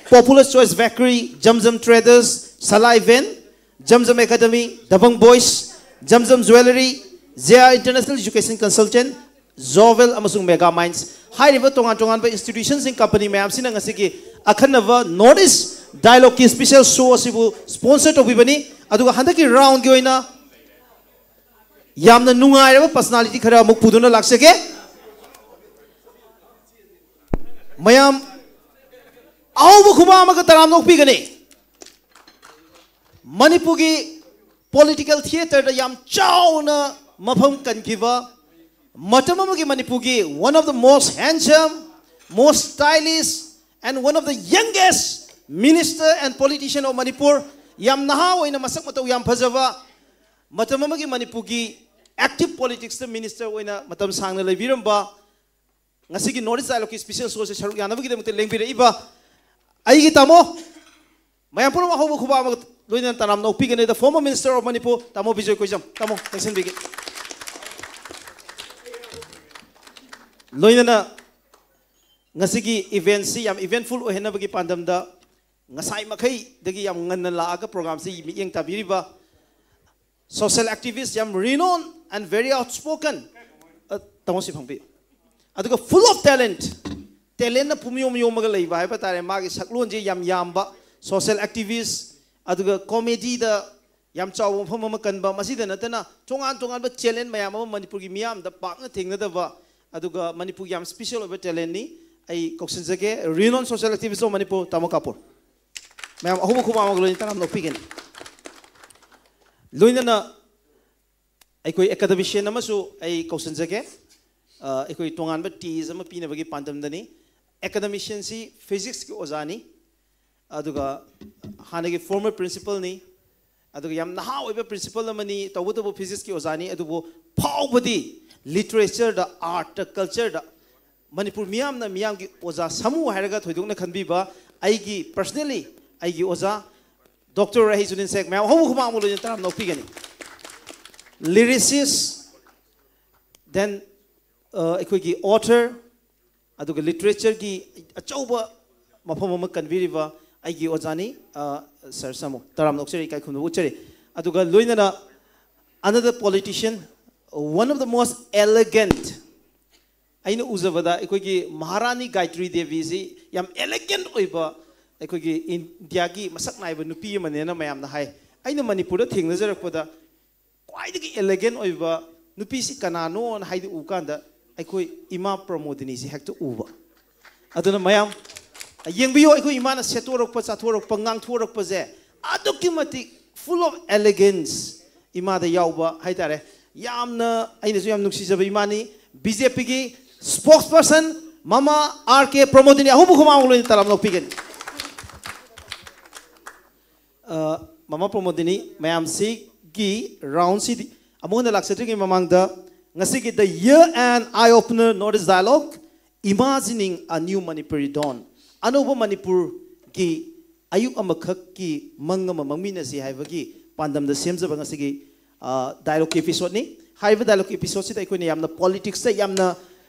Popular Choice Bakery, Zamzam Traders, Salai Van, Zamzam Academy, Dabang Boys, Zamzam Jewelry, J R International Education Consultant, Jovel ꯑꯃꯁꯨꯡ Mega Minds ꯍꯥꯏꯔꯤꯕ ꯇꯣꯉꯥꯟ ꯇꯣꯉꯥꯟꯕ institutionꯁꯤꯡ, company ꯃꯌꯥꯝꯁꯤꯅ ꯉꯁꯤꯒꯤ ꯑꯈꯟꯅꯕ North East Dialogueꯀꯤ special show ꯑꯁꯤꯕꯨ sponsor ꯇꯧꯕꯤꯕꯅꯤ꯫ ꯑꯗꯨꯒ ꯍꯟꯗꯛꯀꯤ roundꯀꯤ ꯑꯣꯏꯅ ꯌꯥꯝꯅ ꯅꯨꯡꯉꯥꯏꯔꯕ personality ꯈꯔ ꯑꯃꯨꯛ ꯄꯨꯗꯨꯅ ꯂꯥꯛꯆꯒꯦ꯫ ꯃꯌꯥꯝ ꯑꯍꯧꯕ ꯈꯨꯕꯥꯛ ꯑꯃꯒ ꯇꯔꯥꯝꯅ ꯑꯣꯛꯄꯤꯒꯅꯤ꯫ ꯃꯅꯤꯄꯨꯔꯒꯤ political theatreꯗ ꯌꯥꯝ ꯆꯥꯎꯅ ꯃꯐꯝ ꯀꯟꯈꯤꯕ, ꯃꯇꯝ ꯑꯃꯒꯤ ꯃꯅꯤꯄꯨꯔꯒꯤ one of the most handsome, most stylish and one of the youngest minister and politician of Manipur, ꯌꯥꯝ ꯅꯍꯥ ꯑꯣꯏꯅ ꯃꯁꯛ ꯃꯇꯧ ꯌꯥꯝ ꯐꯖꯕ, ꯃꯇꯝ ꯑꯃꯒꯤ ꯃꯅꯤꯄꯨꯔꯒꯤ active politicsꯇ minister ꯑꯣꯏꯅ ꯃꯇꯝ ꯁꯥꯡꯅ ꯂꯩꯕꯤꯔꯝꯕ, ꯉꯁꯤꯒꯤ North East Dialogueꯀꯤ special showꯁꯦ ꯁꯔꯨꯛ ꯌꯥꯅꯕꯒꯤꯗꯃꯛꯇ ꯂꯦꯡꯕꯤꯔꯛꯏꯕ ꯑꯩꯒꯤ ꯇꯥꯃꯣ, ꯃꯌꯥꯝ ꯄꯨꯝꯅꯃꯛ ꯑꯍꯧꯕ ꯈꯨꯕꯥꯛ ꯑꯃꯒ ꯂꯣꯏꯅꯅ ꯇꯔꯥꯝꯅ ꯑꯣꯛꯄꯤꯒꯅꯤ, the former minister of Manipur, ꯇꯥꯃꯣ ꯕꯤꯖꯣꯏ ꯀꯣꯏꯖꯝ꯫ ꯇꯥꯃꯣ, ꯆꯪꯁꯤꯟꯕꯤꯒꯦ꯫ ꯂꯣꯏꯅꯅ ꯉꯁꯤꯒꯤ eventꯁꯤ ꯌꯥꯝ eventful ꯑꯣꯏꯍꯟꯅꯕꯒꯤ ꯄꯥꯟꯗꯝꯗ ꯉꯁꯥꯏ ꯃꯈꯩꯗꯒꯤ ꯌꯥꯝ ꯉꯟꯅ ꯂꯥꯛꯑꯒ programꯁꯤ ꯃꯤꯠꯌꯦꯡ ꯇꯥꯕꯤꯔꯤꯕ social activist, ꯌꯥꯝ renowned and very outspoken, ꯑ, ꯇꯥꯃꯣ ꯁꯤ ꯐꯪꯕꯤꯌꯨ꯫ ꯑꯗꯨꯒ full of talent, talentꯅ ꯄꯨꯝꯌꯣꯝ ꯌꯣꯝꯃꯒ ꯂꯩꯕ ꯍꯥꯏꯕ ꯇꯥꯔꯦ꯫ ꯃꯥꯒꯤ ꯁꯛꯂꯣꯟꯁꯦ ꯌꯥꯝ ꯌꯥꯝꯕ, social activist, ꯑꯗꯨꯒ comedyꯗ ꯌꯥꯝ ꯆꯥꯎꯕ ꯃꯐꯝ ꯑꯃ ꯀꯟꯕ, ꯃꯁꯤꯗ ꯅꯠꯇꯅ ꯇꯣꯉꯥꯟ ꯇꯣꯉꯥꯟꯕ talent ꯃꯌꯥꯝ ꯑꯃ ꯃꯅꯤꯄꯨꯔꯒꯤ ꯃꯤꯌꯥꯝꯗ ꯄꯥꯛꯅ ꯊꯦꯡꯅꯗꯕ, ꯑꯗꯨꯒ ꯃꯅꯤꯄꯨꯔꯒꯤ ꯌꯥꯝ special ꯑꯣꯏꯕ talentꯅꯤ꯫ ꯑꯩ ꯀꯧꯁꯤꯟꯖꯒꯦ, renowned social activist of Manipur, ꯇꯥꯃꯣ ꯀꯥꯄꯨꯔ꯫ ꯃꯌꯥꯝ ꯑꯍꯧꯕ ꯈꯨꯕꯥꯛ ꯑꯃꯒ ꯂꯣꯏꯅ ꯇꯔꯥꯝꯅ ꯑꯣꯛꯄꯤꯒꯅꯤ꯫ ꯂꯣꯏꯅꯅ ꯑꯩꯈꯣꯏ academician ꯑꯃꯁꯨ ꯑꯩ ꯀꯧꯁꯤꯟꯖꯒꯦ꯫ ꯑ, ꯑꯩꯈꯣꯏ ꯇꯣꯉꯥꯟꯕ ꯇꯦꯖ ꯑꯃ ꯄꯤꯅꯕꯒꯤ ꯄꯥꯟꯗꯝꯗꯅꯤ꯫ Academicianꯁꯤ physicsꯀꯤ ꯑꯣꯖꯥꯅꯤ, ꯑꯗꯨꯒ ꯍꯥꯟꯅꯒꯤ former principalꯅꯤ, ꯑꯗꯨꯒ ꯌꯥꯝ ꯅꯍꯥ ꯑꯣꯏꯕ principal ꯑꯃꯅꯤ, ꯇꯧꯕꯇꯕꯨ physicsꯀꯤ ꯑꯣꯖꯥꯅꯤ, ꯑꯗꯨꯕꯨ ꯐꯥꯎꯕꯗꯤ literatureꯗ, artꯇ, cultureꯗ ꯃꯅꯤꯄꯨꯔ ꯃꯤꯌꯥꯝꯅ ꯃꯤꯌꯥꯝꯒꯤ ꯑꯣꯖꯥ ꯁꯥꯃꯨ ꯍꯥꯏꯔꯒ ꯊꯣꯏꯗꯣꯛꯅ ꯈꯟꯕꯤꯕ ꯑꯩꯒꯤ personally ꯑꯩꯒꯤ ꯑꯣꯖꯥ ꯗꯣꯛꯇꯔ ꯔꯍꯤꯖꯨꯗꯤꯟ ꯁꯦꯈ, ꯃꯌꯥꯝ ꯑꯍꯧꯕ ꯈꯨꯃꯥꯡ ꯑꯃ ꯂꯣꯏꯅ ꯇꯔꯥꯝꯅ ꯑꯣꯛꯄꯤꯒꯅꯤ꯫ Lyricist, then ꯑꯩꯈꯣꯏꯒꯤ author, ꯑꯗꯨꯒ literature ꯒꯤ ꯑꯆꯧꯕ ꯃꯐꯝ ꯑꯃ ꯀꯟꯕꯤꯔꯤꯕ ꯑꯩꯒꯤ ꯑꯣꯖꯥꯅꯤ, ꯁꯥꯔ ꯁꯥꯃꯨ꯫ ꯇꯔꯥꯝꯅ ꯑꯣꯛꯆꯔꯤ, ꯏꯀꯥꯏ ꯈꯨꯝꯅꯕ ꯎꯠꯆꯔꯤ꯫ ꯑꯗꯨꯒ ꯂꯣꯏꯅꯅ another politician, one of the most elegant, ꯑꯩꯅ ꯎꯖꯕꯗ ꯑꯩꯈꯣꯏꯒꯤ ꯃꯍꯥꯔꯥꯅꯤ ꯒꯥꯌꯇ꯭ꯔꯤ ꯗꯦꯕꯤꯁꯤ ꯌꯥꯝ elegant ꯑꯣꯏꯕ ꯑꯩꯈꯣꯏꯒꯤ ꯏꯟꯗꯤꯌꯥꯒꯤ ꯃꯁꯛ ꯅꯥꯏꯕ ꯅꯨꯄꯤ ꯑꯃꯅꯦꯅ ꯃꯌꯥꯝꯅ ꯍꯥꯏ꯫ ꯑꯩꯅ ꯃꯅꯤꯄꯨꯔꯗ ꯊꯦꯡꯅꯖꯔꯛꯄꯗ ꯈ꯭ꯋꯥꯏꯗꯒꯤ elegant ꯑꯣꯏꯕ ꯅꯨꯄꯤꯁꯤ ꯀꯅꯥꯅꯣꯅ ꯍꯥꯏꯗꯤ ꯎ ꯀꯥꯟꯗ ꯑꯩꯈꯣꯏ ꯏꯃꯥ ꯄ꯭ꯔꯃꯣꯗꯤꯅꯤꯁꯤ ꯍꯦꯛꯇ ꯎꯕ꯫ ꯑꯗꯨꯅ ꯃꯌꯥꯝ ꯌꯦꯡꯕꯤꯌꯨ, ꯑꯩꯈꯣꯏ ꯏꯃꯥꯅ ꯁꯦꯠꯇꯣꯔꯛꯄ, ꯆꯥꯊꯣꯔꯛꯄ, ꯉꯥꯡꯊꯣꯔꯛꯄꯁꯦ ꯑꯗꯨꯛꯀꯤ ꯃꯇꯤꯛ full of elegance, ꯏꯃꯥꯗ ꯌꯥꯎꯕ ꯍꯥꯏꯇꯥꯔꯦ꯫ ꯌꯥꯝꯅ ꯑꯩꯅꯁꯨ ꯌꯥꯝ ꯅꯨꯡꯁꯤꯖꯕ ꯏꯃꯥꯅꯤ꯫ ꯕꯤ ꯖꯦ ꯄꯤꯒꯤ spokesperson ꯃꯃꯥ ꯑꯥꯔ ꯀꯦ ꯄ꯭ꯔꯃꯣꯗꯤꯅꯤ, ꯑꯍꯨꯝꯕꯨ ꯈꯨꯃꯥꯡ ꯂꯣꯏꯅ ꯇꯔꯥꯝꯅ ꯑꯣꯛꯄꯤꯒꯅꯤ꯫ ꯑ, ꯃꯃꯥ ꯄ꯭ꯔꯃꯣꯗꯤꯅꯤ, ꯃꯌꯥꯝꯁꯤꯒꯤ round ꯁꯤꯗꯤ ꯑꯃꯨꯛ ꯍꯟꯅ ꯂꯥꯛꯆꯗ꯭ꯔꯤꯉꯩ ꯃꯃꯥꯡꯗ ꯉꯁꯤꯒꯤ the year and eye opener North East Dialogue, Imagining a New Manipuri Dawn, ꯑꯅꯧꯕ ꯃꯅꯤꯄꯨꯔꯒꯤ ꯑꯌꯨꯛ ꯑꯃꯈꯛꯀꯤ ꯃꯪ ꯑꯃ ꯃꯪꯃꯤꯟꯅꯁꯤ ꯍꯥꯏꯕꯒꯤ ꯄꯥꯟꯗꯝꯗ ꯁꯦꯝꯖꯕ ꯉꯁꯤꯒꯤ, ꯑ, dialogue ꯀꯤ episode ꯅꯤ꯫ ꯍꯥꯏꯔꯤꯕ dialogue ꯀꯤ episode ꯁꯤꯗ ꯑꯩꯈꯣꯏꯅ ꯌꯥꯝꯅ politics ꯇ ꯌꯥꯝꯅ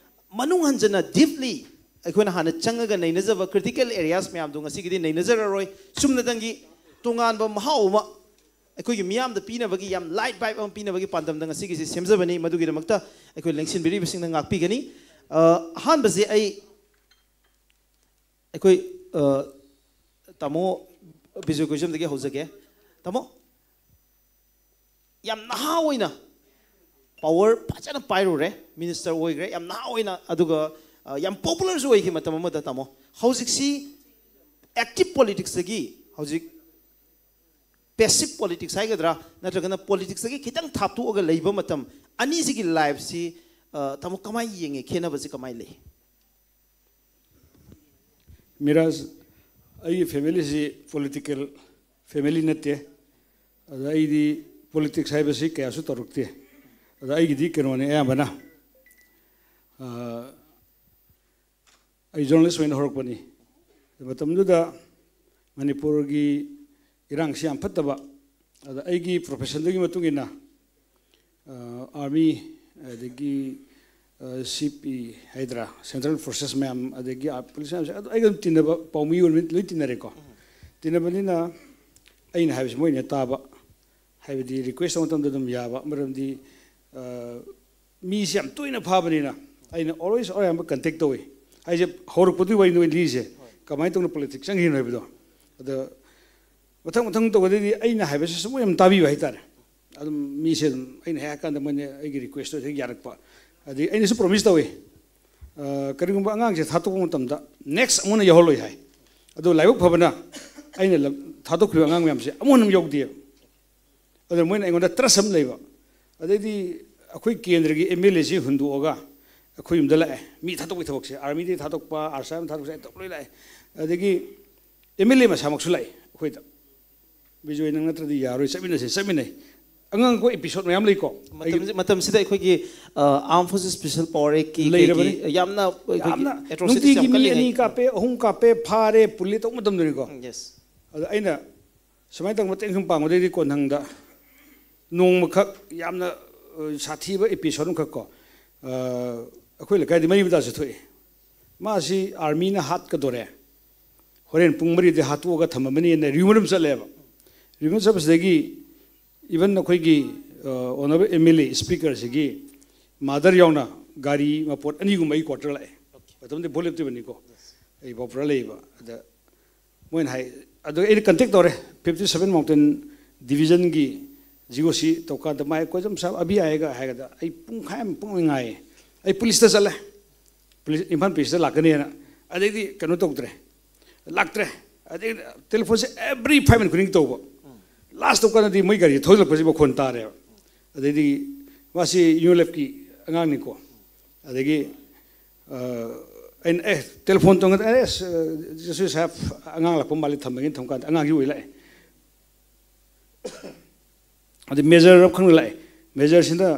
ꯃꯅꯨꯡ ꯍꯟꯖꯅ deeply ꯑꯩꯈꯣꯏꯅ ꯍꯥꯟꯅ ꯆꯪꯉꯒ ꯅꯩꯅꯖꯕ critical areas ꯃꯌꯥꯝꯗꯣ ꯉꯁꯤꯒꯤꯗꯤ ꯅꯩꯅꯖꯔꯔꯣꯏ꯫ ꯆꯨꯝꯅꯗꯪꯒꯤ ꯇꯣꯉꯥꯟꯕ ꯃꯍꯥꯎ ꯑꯃ ꯑꯩꯈꯣꯏꯒꯤ ꯃꯤꯌꯥꯝꯗ ꯄꯤꯅꯕꯒꯤ, ꯌꯥꯝ light vibe ꯑꯃ ꯄꯤꯅꯕꯒꯤ ꯄꯥꯟꯗꯝꯗ ꯉꯁꯤꯒꯤꯁꯤ ꯁꯦꯝꯖꯕꯅꯤ꯫ ꯃꯗꯨꯒꯤꯗꯃꯛꯇ ꯑꯩꯈꯣꯏ ꯂꯦꯡꯁꯤꯟꯕꯤꯔꯤꯕꯁꯤꯡꯅ ꯉꯥꯛꯄꯤꯒꯅꯤ꯫ ꯑ, ꯑꯍꯥꯟꯕꯁꯦ ꯑꯩ, ꯑꯩꯈꯣꯏ, ꯑ, ꯇꯥꯃꯣ ꯕꯤꯖꯣꯏ ꯀꯣꯏꯖꯝꯗꯒꯤ ꯍꯧꯖꯒꯦ꯫ ꯇꯥꯃꯣ, ꯌꯥꯝ ꯅꯍꯥ ꯑꯣꯏꯅ power ꯐꯖꯅ ꯄꯥꯏꯔꯨꯔꯦ, minister ꯑꯣꯏꯈ꯭ꯔꯦ, ꯌꯥꯝ ꯅꯍꯥ ꯑꯣꯏꯅ, ꯑꯗꯨꯒ, ꯑ, ꯌꯥꯝ popular ꯁꯨ ꯑꯣꯏꯈꯤ ꯃꯇꯝ ꯑꯃꯗ꯫ ꯇꯥꯃꯣ, ꯍꯧꯖꯤꯛꯁꯤ active politics ꯇꯒꯤ ꯍꯧꯖꯤꯛ passive politics ꯍꯥꯏꯒꯗ꯭ꯔꯥ, ꯅꯠꯇ꯭ꯔꯒꯅ politics ꯇꯒꯤ ꯈꯤꯇꯪ ꯊꯥꯞꯇꯣꯛꯑꯒ ꯂꯩꯕ ꯃꯇꯝ, ꯑꯅꯤꯁꯤꯒꯤ life ꯁꯤ, ꯑ, ꯇꯥꯃꯣ ꯀꯃꯥꯏꯅ ꯌꯦꯡꯉꯦ? ꯈꯦꯠꯅꯕꯁꯤ ꯀꯃꯥꯏꯅ ꯂꯩ? ꯃꯤꯔꯥꯖ, ꯑꯩꯒꯤ family ꯁꯤ political family ꯅꯠꯇꯦ꯫ ꯑꯗ ꯑꯩꯗꯤ politics ꯍꯥꯏꯕꯁꯤ ꯀꯌꯥꯁꯨ ꯇꯧꯔꯛꯇꯦ꯫ ꯑꯗ ꯑꯩꯒꯤꯗꯤ ꯀꯩꯅꯣꯅꯦ ꯑꯌꯥꯝꯕꯅ, ꯑ, ꯑꯩ ꯖꯔꯅꯦꯂꯤꯁ ꯑꯣꯏꯅ ꯍꯧꯔꯛꯄꯅꯤ꯫ ꯃꯇꯝꯗꯨꯗ ꯃꯅꯤꯄꯨꯔꯒꯤ ꯏꯔꯥꯡꯁꯤ ꯌꯥꯝ ꯐꯠꯇꯕ, ꯑꯗ ꯑꯩꯒꯤ ꯄ꯭ꯔꯣꯐꯦꯁꯟꯗꯨꯒꯤ ꯃꯇꯨꯡ ꯏꯟꯅ ꯑꯥꯔꯃꯤ, ꯑꯗꯒꯤ ꯁꯤ ꯄꯤ ꯍꯥꯏꯗ꯭ꯔꯥ, ꯁꯦꯟꯇ꯭ꯔꯦꯜ ꯐꯣꯔꯁꯦꯁ ꯃꯌꯥꯝ, ꯑꯗꯒꯤ ꯄꯨꯂꯤꯁ ꯃꯌꯥꯝꯁꯦ ꯑꯗꯨ ꯑꯩꯒ ꯑꯗꯨꯝ ꯇꯤꯟꯅꯕ ꯄꯥꯎꯃꯤ ꯑꯣꯏꯔꯃꯤ ꯂꯣꯏ ꯇꯤꯟꯅꯔꯦꯀꯣ꯫ ꯇꯤꯟꯅꯕꯅꯤꯅ ꯑꯩꯅ ꯍꯥꯏꯕꯁꯤ ꯃꯣꯏꯅ ꯇꯥꯕ, ꯍꯥꯏꯕꯗꯤ ꯔꯤꯀ꯭ꯋꯦꯁ ꯇꯧꯕ ꯃꯇꯝꯗ ꯑꯗꯨꯝ ꯌꯥꯕ, ꯃꯔꯝꯗꯤ ꯃꯤꯁꯦ ꯌꯥꯝ ꯇꯣꯏꯅ ꯐꯥꯕꯅꯤꯅ ꯑꯩꯅ ꯑꯣꯜꯋꯦꯁ ꯑꯌꯥꯝꯕ ꯀꯟꯇꯦꯛ ꯇꯧꯏ꯫ ꯑꯩꯁꯦ ꯍꯧꯔꯛꯄꯗꯨꯒꯤ ꯋꯥꯔꯤꯅꯤ ꯑꯩ ꯂꯤꯔꯤꯁꯦ, ꯀꯃꯥꯏꯅ ꯇꯧꯅ ꯄꯣꯂꯤꯇꯤꯛꯁ ꯆꯪꯈꯤꯕꯅꯣ ꯍꯥꯏꯕꯗꯣ꯫ ꯑꯗ ꯃꯊꯪ ꯃꯊꯪ ꯇꯧꯕꯗꯩꯗꯤ ꯑꯩꯅ ꯍꯥꯏꯕꯁꯤ ꯁꯨꯝ ꯌꯥꯝ ꯇꯥꯕꯤꯕ ꯍꯥꯏꯇꯥꯔꯦ꯫ ꯑꯗꯨꯝ ꯃꯤꯁꯦ ꯑꯗꯨꯝ ꯑꯩꯅ ꯍꯦꯛ ꯍꯥꯏꯔ ꯀꯥꯟꯗ ꯃꯣꯏꯅ ꯑꯩꯒꯤ ꯔꯤꯀ꯭ꯋꯦꯁꯇꯣ ꯍꯦꯛ ꯌꯥꯔꯛꯄ꯫ ꯑꯗꯩ ꯑꯩꯅꯁꯨ ꯄ꯭ꯔꯣꯃꯤꯁ ꯇꯧꯏ, ꯀꯔꯤꯒꯨꯝꯕ ꯑꯉꯥꯡꯁꯦ ꯊꯥꯗꯣꯛꯄ ꯃꯇꯝꯗ ꯅꯦꯛꯁ ꯑꯃꯨꯛ ꯍꯟꯅ ꯌꯥꯎꯍꯜꯂꯣꯏ ꯍꯥꯏ꯫ ꯑꯗꯣ ꯂꯥꯏꯕꯛ ꯐꯕꯅ ꯑꯩꯅ ꯊꯥꯗꯣꯛꯈꯤꯕ ꯑꯉꯥꯡ ꯃꯌꯥꯝꯁꯦ ꯑꯃꯨꯛ ꯍꯟꯅ ꯌꯥꯎꯗꯦꯕ꯫ ꯑꯗꯨꯅ ꯃꯣꯏꯅ ꯑꯩꯉꯣꯟꯗ ꯇ꯭ꯔꯁ ꯑꯃ ꯂꯩꯕ꯫ ꯑꯗꯩꯗꯤ ꯑꯩꯈꯣꯏ ꯀꯦꯟꯗ꯭ꯔꯒꯤ ꯑꯦꯝ ꯑꯦꯜ ꯑꯦꯁꯤ ꯍꯨꯟꯗꯣꯛꯑꯒ ꯑꯩꯈꯣꯏ ꯌꯨꯝꯗ ꯂꯥꯛꯑꯦ꯫ ꯃꯤ ꯊꯥꯗꯣꯛꯄꯒꯤ ꯊꯕꯛꯁꯦ, ꯑꯥꯔꯃꯤꯗꯒꯤ ꯊꯥꯗꯣꯛꯄ, ꯑꯥꯔꯁꯥ ꯑꯃ ꯊꯥꯗꯣꯛꯄꯁꯦ ꯑꯩ ꯇꯧ ꯂꯣꯏ ꯂꯥꯛꯑꯦ꯫ ꯑꯗꯒꯤ ꯑꯦꯝ ꯑꯦꯜ ꯑꯦ ꯃꯁꯥꯃꯛꯁꯨ ꯂꯥꯛꯑꯦ ꯑꯩꯈꯣꯏꯗ꯫ "ꯕꯤꯖꯣꯏ, ꯅꯪ ꯅꯠꯇ꯭ꯔꯗꯤ ꯌꯥꯔꯣꯏ, ꯆꯠꯃꯤꯟꯅꯁꯦ", ꯆꯠꯃꯤꯟꯅꯩ꯫ ꯑꯉꯥꯡ ꯑꯩꯈꯣꯏ ꯑꯦꯄꯤꯁꯣꯠ ꯃꯌꯥꯝ ꯂꯩꯀꯣ꯫ ꯃꯇꯝꯁꯤ- ꯃꯇꯝꯁꯤꯗ ꯑꯩꯈꯣꯏꯒꯤ ꯑꯥꯔꯝ ꯐꯣꯔꯁꯦꯁ ꯁ꯭ꯄꯦꯁꯦꯜ ꯄꯥꯋꯔ ꯑꯦꯛꯀꯤ ꯂꯩꯔꯕꯅꯤ꯫ ꯌꯥꯝꯅ ꯑꯩꯈꯣꯏꯒꯤ ꯌꯥꯝꯅ ꯑꯦꯇ꯭ꯔꯣꯁꯤꯇꯤꯁ ꯅꯨꯡꯇꯤꯒꯤ ꯌꯥꯝ ꯃꯤ ꯀꯜꯂꯤꯉꯩ꯫ ꯑꯅꯤ ꯀꯥꯞꯄꯦ, ꯑꯍꯨꯝ ꯀꯥꯞꯄꯦ, ꯐꯥꯔꯦ, ꯄꯨꯂꯦ ꯇꯧꯕ ꯃꯇꯝꯗꯅꯤꯀꯣ꯫ ꯌꯦꯁ꯫ ꯑꯗ ꯑꯩꯅ ꯁꯨꯃꯥꯏꯅ ꯇꯧꯕ ꯃꯇꯦꯡ ꯁꯨꯝ ꯄꯥꯡꯕꯗꯩꯗꯤ ꯀꯣꯟꯊꯪꯗ ꯅꯣꯡꯃꯈꯛ ꯌꯥꯝꯅ ꯁꯥꯊꯤꯕ ꯑꯦꯄꯤꯁꯣꯠ ꯑꯃꯈꯛ ꯀꯣ, ꯑꯩꯈꯣꯏ ꯂꯩꯀꯥꯏꯗꯤ ꯃꯔꯤ ꯃꯇꯥꯁꯨ ꯊꯣꯛꯑꯦ꯫ ꯃꯥꯁꯤ ꯑꯥꯔꯃꯤꯅ ꯍꯥꯠꯀꯗꯣꯔꯦ, ꯍꯣꯔꯦꯟ ꯄꯨꯡ ꯃꯔꯤꯗ ꯍꯥꯠꯇꯣꯛꯑꯒ ꯊꯝꯃꯝꯃꯅꯤꯅ ꯔꯤꯌꯨꯃꯔ ꯑꯃ ꯆꯠꯂꯦꯕ꯫ ꯔꯤꯌꯨꯃꯔ ꯆꯠꯄꯁꯤꯗꯒꯤ ꯏꯚꯟ ꯑꯩꯈꯣꯏꯒꯤ ꯑꯣꯅꯔꯦꯕꯜ ꯑꯦꯝ ꯑꯦꯜ ꯑꯦ ꯁ꯭ꯄꯤꯀꯔꯁꯤꯒꯤ ꯃꯥꯗꯔ ꯌꯥꯎꯅ ꯒꯥꯔꯤ ꯃꯄꯣꯠ ꯑꯅꯤꯒꯨꯝꯕ ꯑꯩ ꯀ꯭ꯋꯥꯇꯔ ꯂꯥꯛꯑꯦ꯫ ꯃꯇꯝꯗꯨꯗꯤ ꯚꯣꯠ ꯂꯦꯞꯇ꯭ꯔꯤꯕꯅꯤꯀꯣ, ꯑꯩ ꯕꯥꯄꯨꯔꯥ ꯂꯩꯌꯦꯕ꯫ ꯑꯗ ꯃꯣꯏꯅ ꯍꯥꯏ, ꯑꯗꯣ ꯑꯩꯅ ꯀꯟꯇꯦꯛ ꯇꯧꯔꯦ, fifty seven mountain ꯗꯤꯕꯤꯖꯟꯒꯤ G O ꯁꯤ ꯇꯧꯀꯥꯟꯗ ꯃꯥꯏ ꯀꯣꯏꯖꯝ ꯁꯥꯕ ꯑꯕꯤ ꯑꯥꯏꯒ ꯍꯥꯏꯒꯗ ꯑꯩ ꯄꯨꯡꯈꯥꯏ ꯑꯃ ꯄꯨꯡ ꯑꯃ ꯉꯥꯏꯌꯦ꯫ ꯑꯩ ꯄꯨꯂꯤꯁꯇ ꯆꯠꯂꯦ, ꯄꯨꯂꯤꯁ ꯏꯝꯐꯥꯜ ꯄꯨꯂꯤꯁꯇ ꯂꯥꯛꯀꯅꯤꯅ꯫ ꯑꯗꯩꯗꯤ ꯀꯩꯅꯣ ꯇꯧꯗ꯭ꯔꯦ, ꯂꯥꯛꯇ꯭ꯔꯦ꯫ ꯑꯗꯩ ꯇꯦꯂꯤꯐꯣꯟꯁꯦ ꯑꯦꯕ꯭ꯔꯤ ꯐꯥꯏꯚ ꯃꯤꯅꯤꯠ ꯈꯨꯗꯤꯡꯒꯤ ꯇꯧꯕ꯫ ꯂꯥꯁ ꯇꯧꯀꯥꯟꯗꯗꯤ ꯃꯣꯏ ꯒꯥꯔꯤ ꯊꯧꯖꯤꯜꯂꯛꯄꯁꯤ ꯃꯈꯣꯟ ꯇꯥꯔꯦꯕ꯫ ꯑꯗꯩꯗꯤ ꯃꯥꯁꯤ ꯌꯨ ꯑꯦꯜ ꯑꯦꯐꯀꯤ ꯑꯉꯥꯡꯅꯤꯀꯣ꯫ ꯑꯗꯒꯤ ꯑꯩꯅ ꯑꯦ ꯇꯦꯂꯤꯐꯣꯟ ꯇꯧꯔꯒ ꯑꯦ ꯖꯁꯨ ꯁꯥꯍꯦꯕ ꯑꯉꯥꯡ ꯂꯥꯛꯄ ꯃꯥꯜꯂꯤ ꯊꯝꯃꯒꯦꯅ ꯊꯝꯀꯥꯟꯗ ꯑꯉꯥꯡꯁꯤ ꯑꯣꯏ ꯂꯥꯛꯑꯦ꯫ ꯑꯗꯩ ꯃꯦꯖꯔ ꯑꯃ ꯈꯪꯅ ꯂꯥꯛꯑꯦ꯫ ꯃꯦꯖꯔꯁꯤꯅ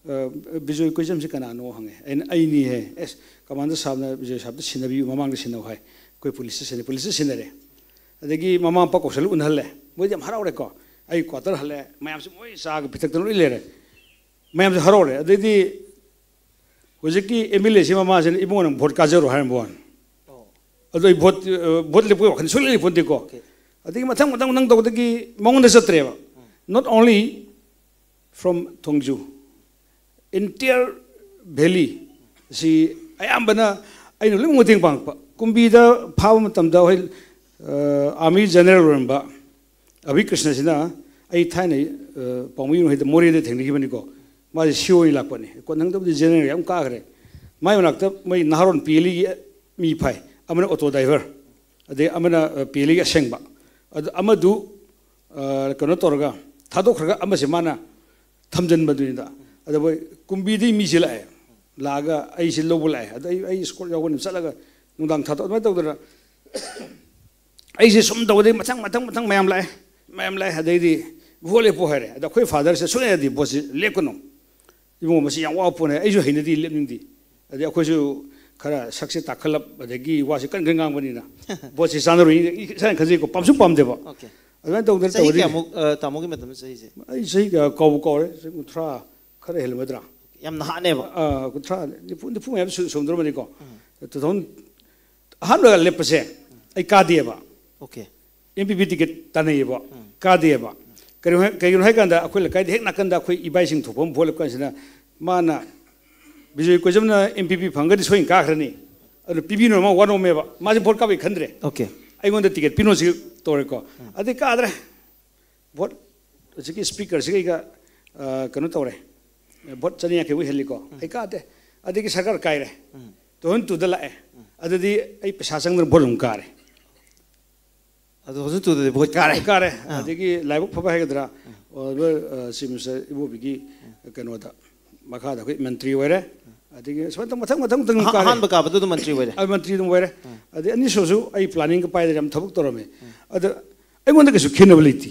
"ꯕꯤꯖꯣꯏ ꯀꯣꯏꯖꯝꯁꯤ ꯀꯅꯥꯅꯣ?" ꯍꯪꯉꯦ꯫ ꯑꯩꯅ, "ꯑꯩꯅꯤꯍꯦ"꯫ "ꯑꯦꯁ, ꯀꯃꯥꯟꯗꯔ ꯁꯥꯍꯕꯅ ꯕꯤꯖꯣꯏ ꯁꯥꯍꯕꯇ ꯁꯤꯟꯅꯕꯤꯌꯨ, ꯃꯃꯥꯡꯗ ꯁꯤꯟꯅꯧ" ꯍꯥꯏ꯫ ꯑꯩꯈꯣꯏ ꯄꯨꯂꯤꯁꯇ ꯁꯤꯟꯅꯩ, ꯄꯨꯂꯤꯁꯇ ꯁꯤꯟꯅꯔꯦ꯫ ꯑꯗꯒꯤ ꯃꯃꯥ ꯃꯄꯥ ꯀꯧꯁꯜꯂ ꯎꯅꯍꯜꯂꯦ꯫ ꯃꯣꯏꯗꯤ ꯌꯥꯝ ꯍꯔꯥꯎꯔꯦꯀꯣ꯫ ꯑꯩ ꯀ꯭ꯋꯥꯇꯔ ꯍꯜꯂꯛꯑꯦ, ꯃꯌꯥꯝꯁꯦ ꯃꯣꯏ ꯆꯥꯒ ꯄꯤꯊꯛꯇꯅ ꯂꯣꯏ ꯂꯩꯔꯦ꯫ ꯃꯌꯥꯝꯁꯦ ꯍꯔꯥꯎꯔꯦ꯫ ꯑꯗꯩꯗꯤ ꯍꯧꯖꯤꯛꯀꯤ ꯑꯦꯝ ꯑꯦꯜ ꯑꯦꯁꯤ ꯃꯃꯥꯁꯤꯅ, "ꯏꯕꯨꯡꯉꯣ, ꯅꯪ ꯚꯣꯠ ꯀꯥꯖꯔꯣ" ꯍꯥꯏꯔꯝꯕ ꯋꯥꯅꯤ꯫ ꯑꯗꯣ ꯑꯩ ꯚꯣꯠ, ꯑ, ꯚꯣꯠ ꯂꯦꯞꯄꯒꯤ ꯋꯥꯈꯜ ꯁꯨꯡꯂꯩ ꯂꯩꯄꯣꯟꯇꯦꯀꯣ꯫ ꯑꯗꯒꯤ ꯃꯊꯪ, ꯃꯊꯪ, ꯃꯊꯪ ꯇꯧꯕꯗꯒꯤ ꯃꯉꯣꯟꯗ ꯆꯠꯇ꯭ꯔꯦꯕ꯫ Not only from Thongju, entire valley ꯁꯤ ꯑꯌꯥꯝꯕꯅ ꯑꯩꯅ ꯂꯣꯏꯅꯃꯛ ꯃꯇꯦꯡ ꯄꯥꯡꯉꯛꯄ꯫ ꯀꯨꯝꯕꯤꯗ ꯐꯥꯕ ꯃꯇꯝꯗ ꯍꯣꯏ, ꯑ, army general ꯑꯣꯏꯔꯝꯕ ꯑꯚꯤ ꯀ꯭ꯔꯤꯁꯅꯁꯤꯅ, ꯑꯩ ꯊꯥꯏꯅ, ꯑ, ꯄꯥꯎꯃꯩ ꯍꯣꯏꯗ ꯃꯣꯔꯦꯗ ꯊꯦꯡꯅꯈꯤꯕꯅꯤꯀꯣ꯫ ꯃꯥꯁꯦ ꯁꯤ ꯑꯣ ꯑꯣꯏꯅ ꯂꯥꯛꯄꯅꯤ꯫ ꯀꯣꯟꯊꯪꯗꯕꯨꯗꯤ ꯖꯦꯅꯔꯦꯜ ꯌꯥꯝ ꯀꯥꯈ꯭ꯔꯦ꯫ ꯃꯥꯏ ꯃꯅꯥꯛꯇ ꯃꯣꯏ ꯅꯍꯥꯔꯣꯟ ꯄꯤ ꯑꯦꯜ ꯏꯒꯤ ꯃꯤ ꯐꯥꯏ꯫ ꯑꯃꯅ ꯑꯣꯇꯣ ꯗ꯭ꯔꯥꯏꯚꯔ, ꯑꯗꯩ ꯑꯃꯅ, ꯑ, ꯄꯤ ꯑꯦꯜ ꯏꯒꯤ ꯑꯁꯦꯡꯕ꯫ ꯑꯗꯨ ꯑꯃꯗꯨ, ꯑ, ꯀꯩꯅꯣ ꯇꯧꯔꯒ ꯊꯥꯗꯣꯛꯈ꯭ꯔꯒ ꯑꯃꯁꯦ ꯃꯥꯅ ꯊꯝꯖꯤꯟꯕꯗꯨꯅꯤꯗ꯫ ꯑꯗ ꯃꯣꯏ ꯀꯨꯝꯕꯤꯗꯒꯤ ꯃꯤꯁꯦ ꯂꯥꯛꯑꯦ꯫ ꯂꯥꯛꯑꯒ ꯑꯩꯁꯦ ꯂꯧꯕ ꯂꯥꯛꯑꯦ꯫ ꯑꯗ ꯑꯩ, ꯑꯩ ꯏꯁꯀꯣꯔꯠ ꯌꯥꯎꯕꯅꯤ, ꯆꯠꯂꯒ ꯅꯨꯡꯗꯥꯡ ꯊꯥꯗꯣꯛ-, ꯑꯗꯨꯃꯥꯏꯅ ꯇꯧꯗꯅ ꯑꯩꯁꯦ ꯁꯨꯝ ꯇꯧꯕꯗꯩ ꯃꯊꯪ, ꯃꯊꯪ, ꯃꯊꯪ ꯃꯌꯥꯝ ꯂꯥꯛꯑꯦ, ꯃꯌꯥꯝ ꯂꯥꯛꯑꯦ꯫ ꯑꯗꯩꯗꯤ "ꯚꯣꯠ ꯂꯦꯞꯄꯣ" ꯍꯥꯏꯔꯦ꯫ ꯑꯗ ꯑꯩꯈꯣꯏ ꯐꯥꯗꯔꯁꯦ ꯁꯨꯡꯌꯥ ꯌꯥꯗꯦ, "ꯚꯣꯠꯁꯤ ꯂꯦꯞꯀꯅꯨ, ꯏꯕꯨꯡꯉꯣ, ꯃꯁꯤ ꯌꯥꯝ ꯋꯥꯕ ꯄꯣꯠꯅꯦ, ꯑꯩꯁꯨ ꯍꯩꯅꯗꯦ, ꯂꯦꯞꯅꯤꯡꯗꯦ"꯫ ꯑꯗꯩ ꯑꯩꯈꯣꯏꯁꯨ ꯈꯔ ꯁꯛꯁꯦ ꯇꯥꯈꯠꯂꯞ, ꯑꯗꯒꯤ ꯋꯥꯁꯦ ꯀꯟ ꯀꯟ ꯉꯥꯡꯕꯅꯤꯅ ꯚꯣꯠꯁꯤ ꯆꯥꯟꯅꯔꯣꯏ ꯏꯁꯥꯅ ꯈꯟꯖꯩꯀꯣ, ꯄꯥꯝꯁꯨ ꯄꯥꯝꯗꯦꯕ꯫ ꯑꯣꯀꯦ꯫ ꯑꯗꯨꯃꯥꯏꯅ ꯇꯧꯗꯅ ꯆꯍꯤ ꯇꯧꯕꯗꯒꯤ ꯀꯌꯥꯃꯨꯛ, ꯑ, ꯇꯥꯃꯣꯒꯤ ꯃꯇꯝꯗ ꯆꯍꯤꯁꯦ? ꯑꯩ ꯆꯍꯤ ꯀꯌꯥ ꯀꯥꯎꯕꯨ ꯀꯥꯎꯔꯦ, ꯆꯍꯤ ꯀꯨꯟꯊ꯭ꯔꯥ ꯈꯔ ꯍꯦꯜꯂꯝꯃꯗ꯭ꯔꯥ? ꯌꯥꯝ ꯅꯍꯥꯅꯦꯕ꯫ ꯑꯥ, ꯀꯨꯟꯊ꯭ꯔꯥ, ꯅꯤꯐꯨ, ꯅꯤꯐꯨ ꯃꯌꯥꯗ ꯁꯨ-, ꯁꯨꯔꯝꯗ꯭ꯔꯕꯅꯤꯀꯣ꯫ ꯇꯨ ꯊꯥꯎꯖꯟ ꯑꯍꯥꯟꯕ ꯂꯦꯞꯄꯁꯦ ꯑꯩ ꯀꯥꯗꯦꯕ꯫ ꯑꯣꯀꯦ꯫ ꯑꯦꯝ ꯄꯤ ꯄꯤ ꯇꯤꯀꯦꯠ ꯇꯥꯟꯅꯩꯌꯦꯕ꯫ ꯀꯥꯗꯦꯕ꯫ ꯀꯔꯤꯒꯤꯅꯣ ꯍꯥꯏ-, ꯀꯩꯒꯤꯅꯣ ꯍꯥꯏ ꯀꯥꯟꯗ ꯑꯩꯈꯣꯏ ꯂꯩꯀꯥꯏꯗ ꯍꯦꯛ ꯅꯥꯀꯟꯗ ꯑꯩꯈꯣꯏ ꯏꯕꯥꯏꯁꯤꯡ ꯊꯣꯛꯄ ꯑꯃ ꯚꯣꯠ ꯂꯦꯞꯄ ꯀꯥꯟꯁꯤꯗ ꯃꯥꯅ, "ꯕꯤꯖꯣꯏ ꯀꯣꯏꯖꯝꯅ ꯑꯦꯝ ꯄꯤ ꯄꯤ ꯐꯪꯒꯗꯤ ꯁꯣꯏꯅ ꯀꯥꯈ꯭ꯔꯅꯤ, ꯑꯗꯨ ꯄꯤꯕꯤꯅꯣ", ꯃꯥ ꯋꯥ ꯅꯣꯝꯃꯦꯕ꯫ ꯃꯥꯁꯦ ꯚꯣꯠ ꯀꯥꯕꯩ ꯈꯟꯗ꯭ꯔꯦ꯫ ꯑꯣꯀꯦ꯫ "ꯑꯩꯉꯣꯟꯗ ꯇꯤꯀꯦꯠ ꯄꯤꯅꯣ", ꯁꯤ ꯇꯧꯔꯦꯀꯣ꯫ ꯑꯗꯩ ꯀꯥꯗ꯭ꯔꯦ꯫ ꯚꯣꯠ, ꯍꯧꯖꯤꯛꯀꯤ ꯁ꯭ꯄꯤꯀꯔꯁꯤꯒ ꯑꯩꯒ, ꯑ, ꯀꯩꯅꯣ ꯇꯧꯔꯦ, ꯚꯣꯠ ꯆꯅꯤ ꯌꯥꯡꯈꯩꯃꯨꯛ ꯍꯦꯜꯂꯤꯀꯣ꯫ ꯑꯩ ꯀꯥꯗꯦ꯫ ꯑꯗꯒꯤ ꯁꯔꯀꯥꯔ ꯀꯥꯏꯔꯦ꯫ ꯇꯨ ꯊꯥꯎꯖꯟ ꯇꯨꯗ ꯂꯥꯛꯑꯦ꯫ ꯑꯗꯨꯗꯤ ꯑꯩ ꯄꯩꯁꯥ ꯆꯪꯗꯅ ꯚꯣꯠ ꯑꯃꯨꯛ ꯀꯥꯔꯦ꯫ ꯑꯗꯨ ꯊꯥꯎꯖꯟ ꯇꯨꯗꯗꯤ ꯚꯣꯠ ꯀꯥꯔꯦ꯫ ꯀꯥꯔꯦ꯫ ꯑꯥ꯫ ꯑꯗꯒꯤ ꯂꯥꯏꯕꯛ ꯐꯕ ꯍꯥꯏꯒꯗ꯭ꯔꯥ, ꯑꯣꯏꯔꯤꯕ, ꯑ, ꯆꯤꯐ ꯃꯤꯅꯤꯁꯇꯔ ꯏꯕꯣꯕꯤꯒꯤ ꯀꯩꯅꯣꯗ, ꯃꯈꯥꯗ ꯑꯩꯈꯣꯏ ꯃꯟꯇ꯭ꯔꯤ ꯑꯣꯏꯔꯦ꯫ ꯑꯗꯒꯤ ꯁꯨꯃꯥꯏꯅ ꯇꯧ-, ꯃꯊꯪ, ꯃꯊꯪ, ꯃꯊꯪ ꯑꯍ-, ꯀꯥꯔꯦ꯫ ꯑꯍꯥꯟꯕ ꯀꯥꯕꯗ ꯑꯗꯨꯝ ꯃꯟꯇ꯭ꯔꯤ ꯑꯣꯏꯔꯦ? ꯑ, ꯃꯟꯇ꯭ꯔꯤ ꯑꯗꯨꯝ ꯑꯣꯏꯔꯦ꯫ ꯑꯗꯩ ꯑꯅꯤꯁꯨꯕꯁꯨ ꯑꯩ ꯄ꯭ꯂꯥꯅꯤꯡꯒ ꯄꯥꯏꯗꯅ ꯌꯥꯝ ꯊꯕꯛ ꯇꯧꯔꯝꯃꯦ꯫ ꯑꯗ ꯑꯩꯉꯣꯟꯗ ꯀꯩꯁꯨ ꯈꯦꯠꯅꯕ ꯂꯩꯇꯦ꯫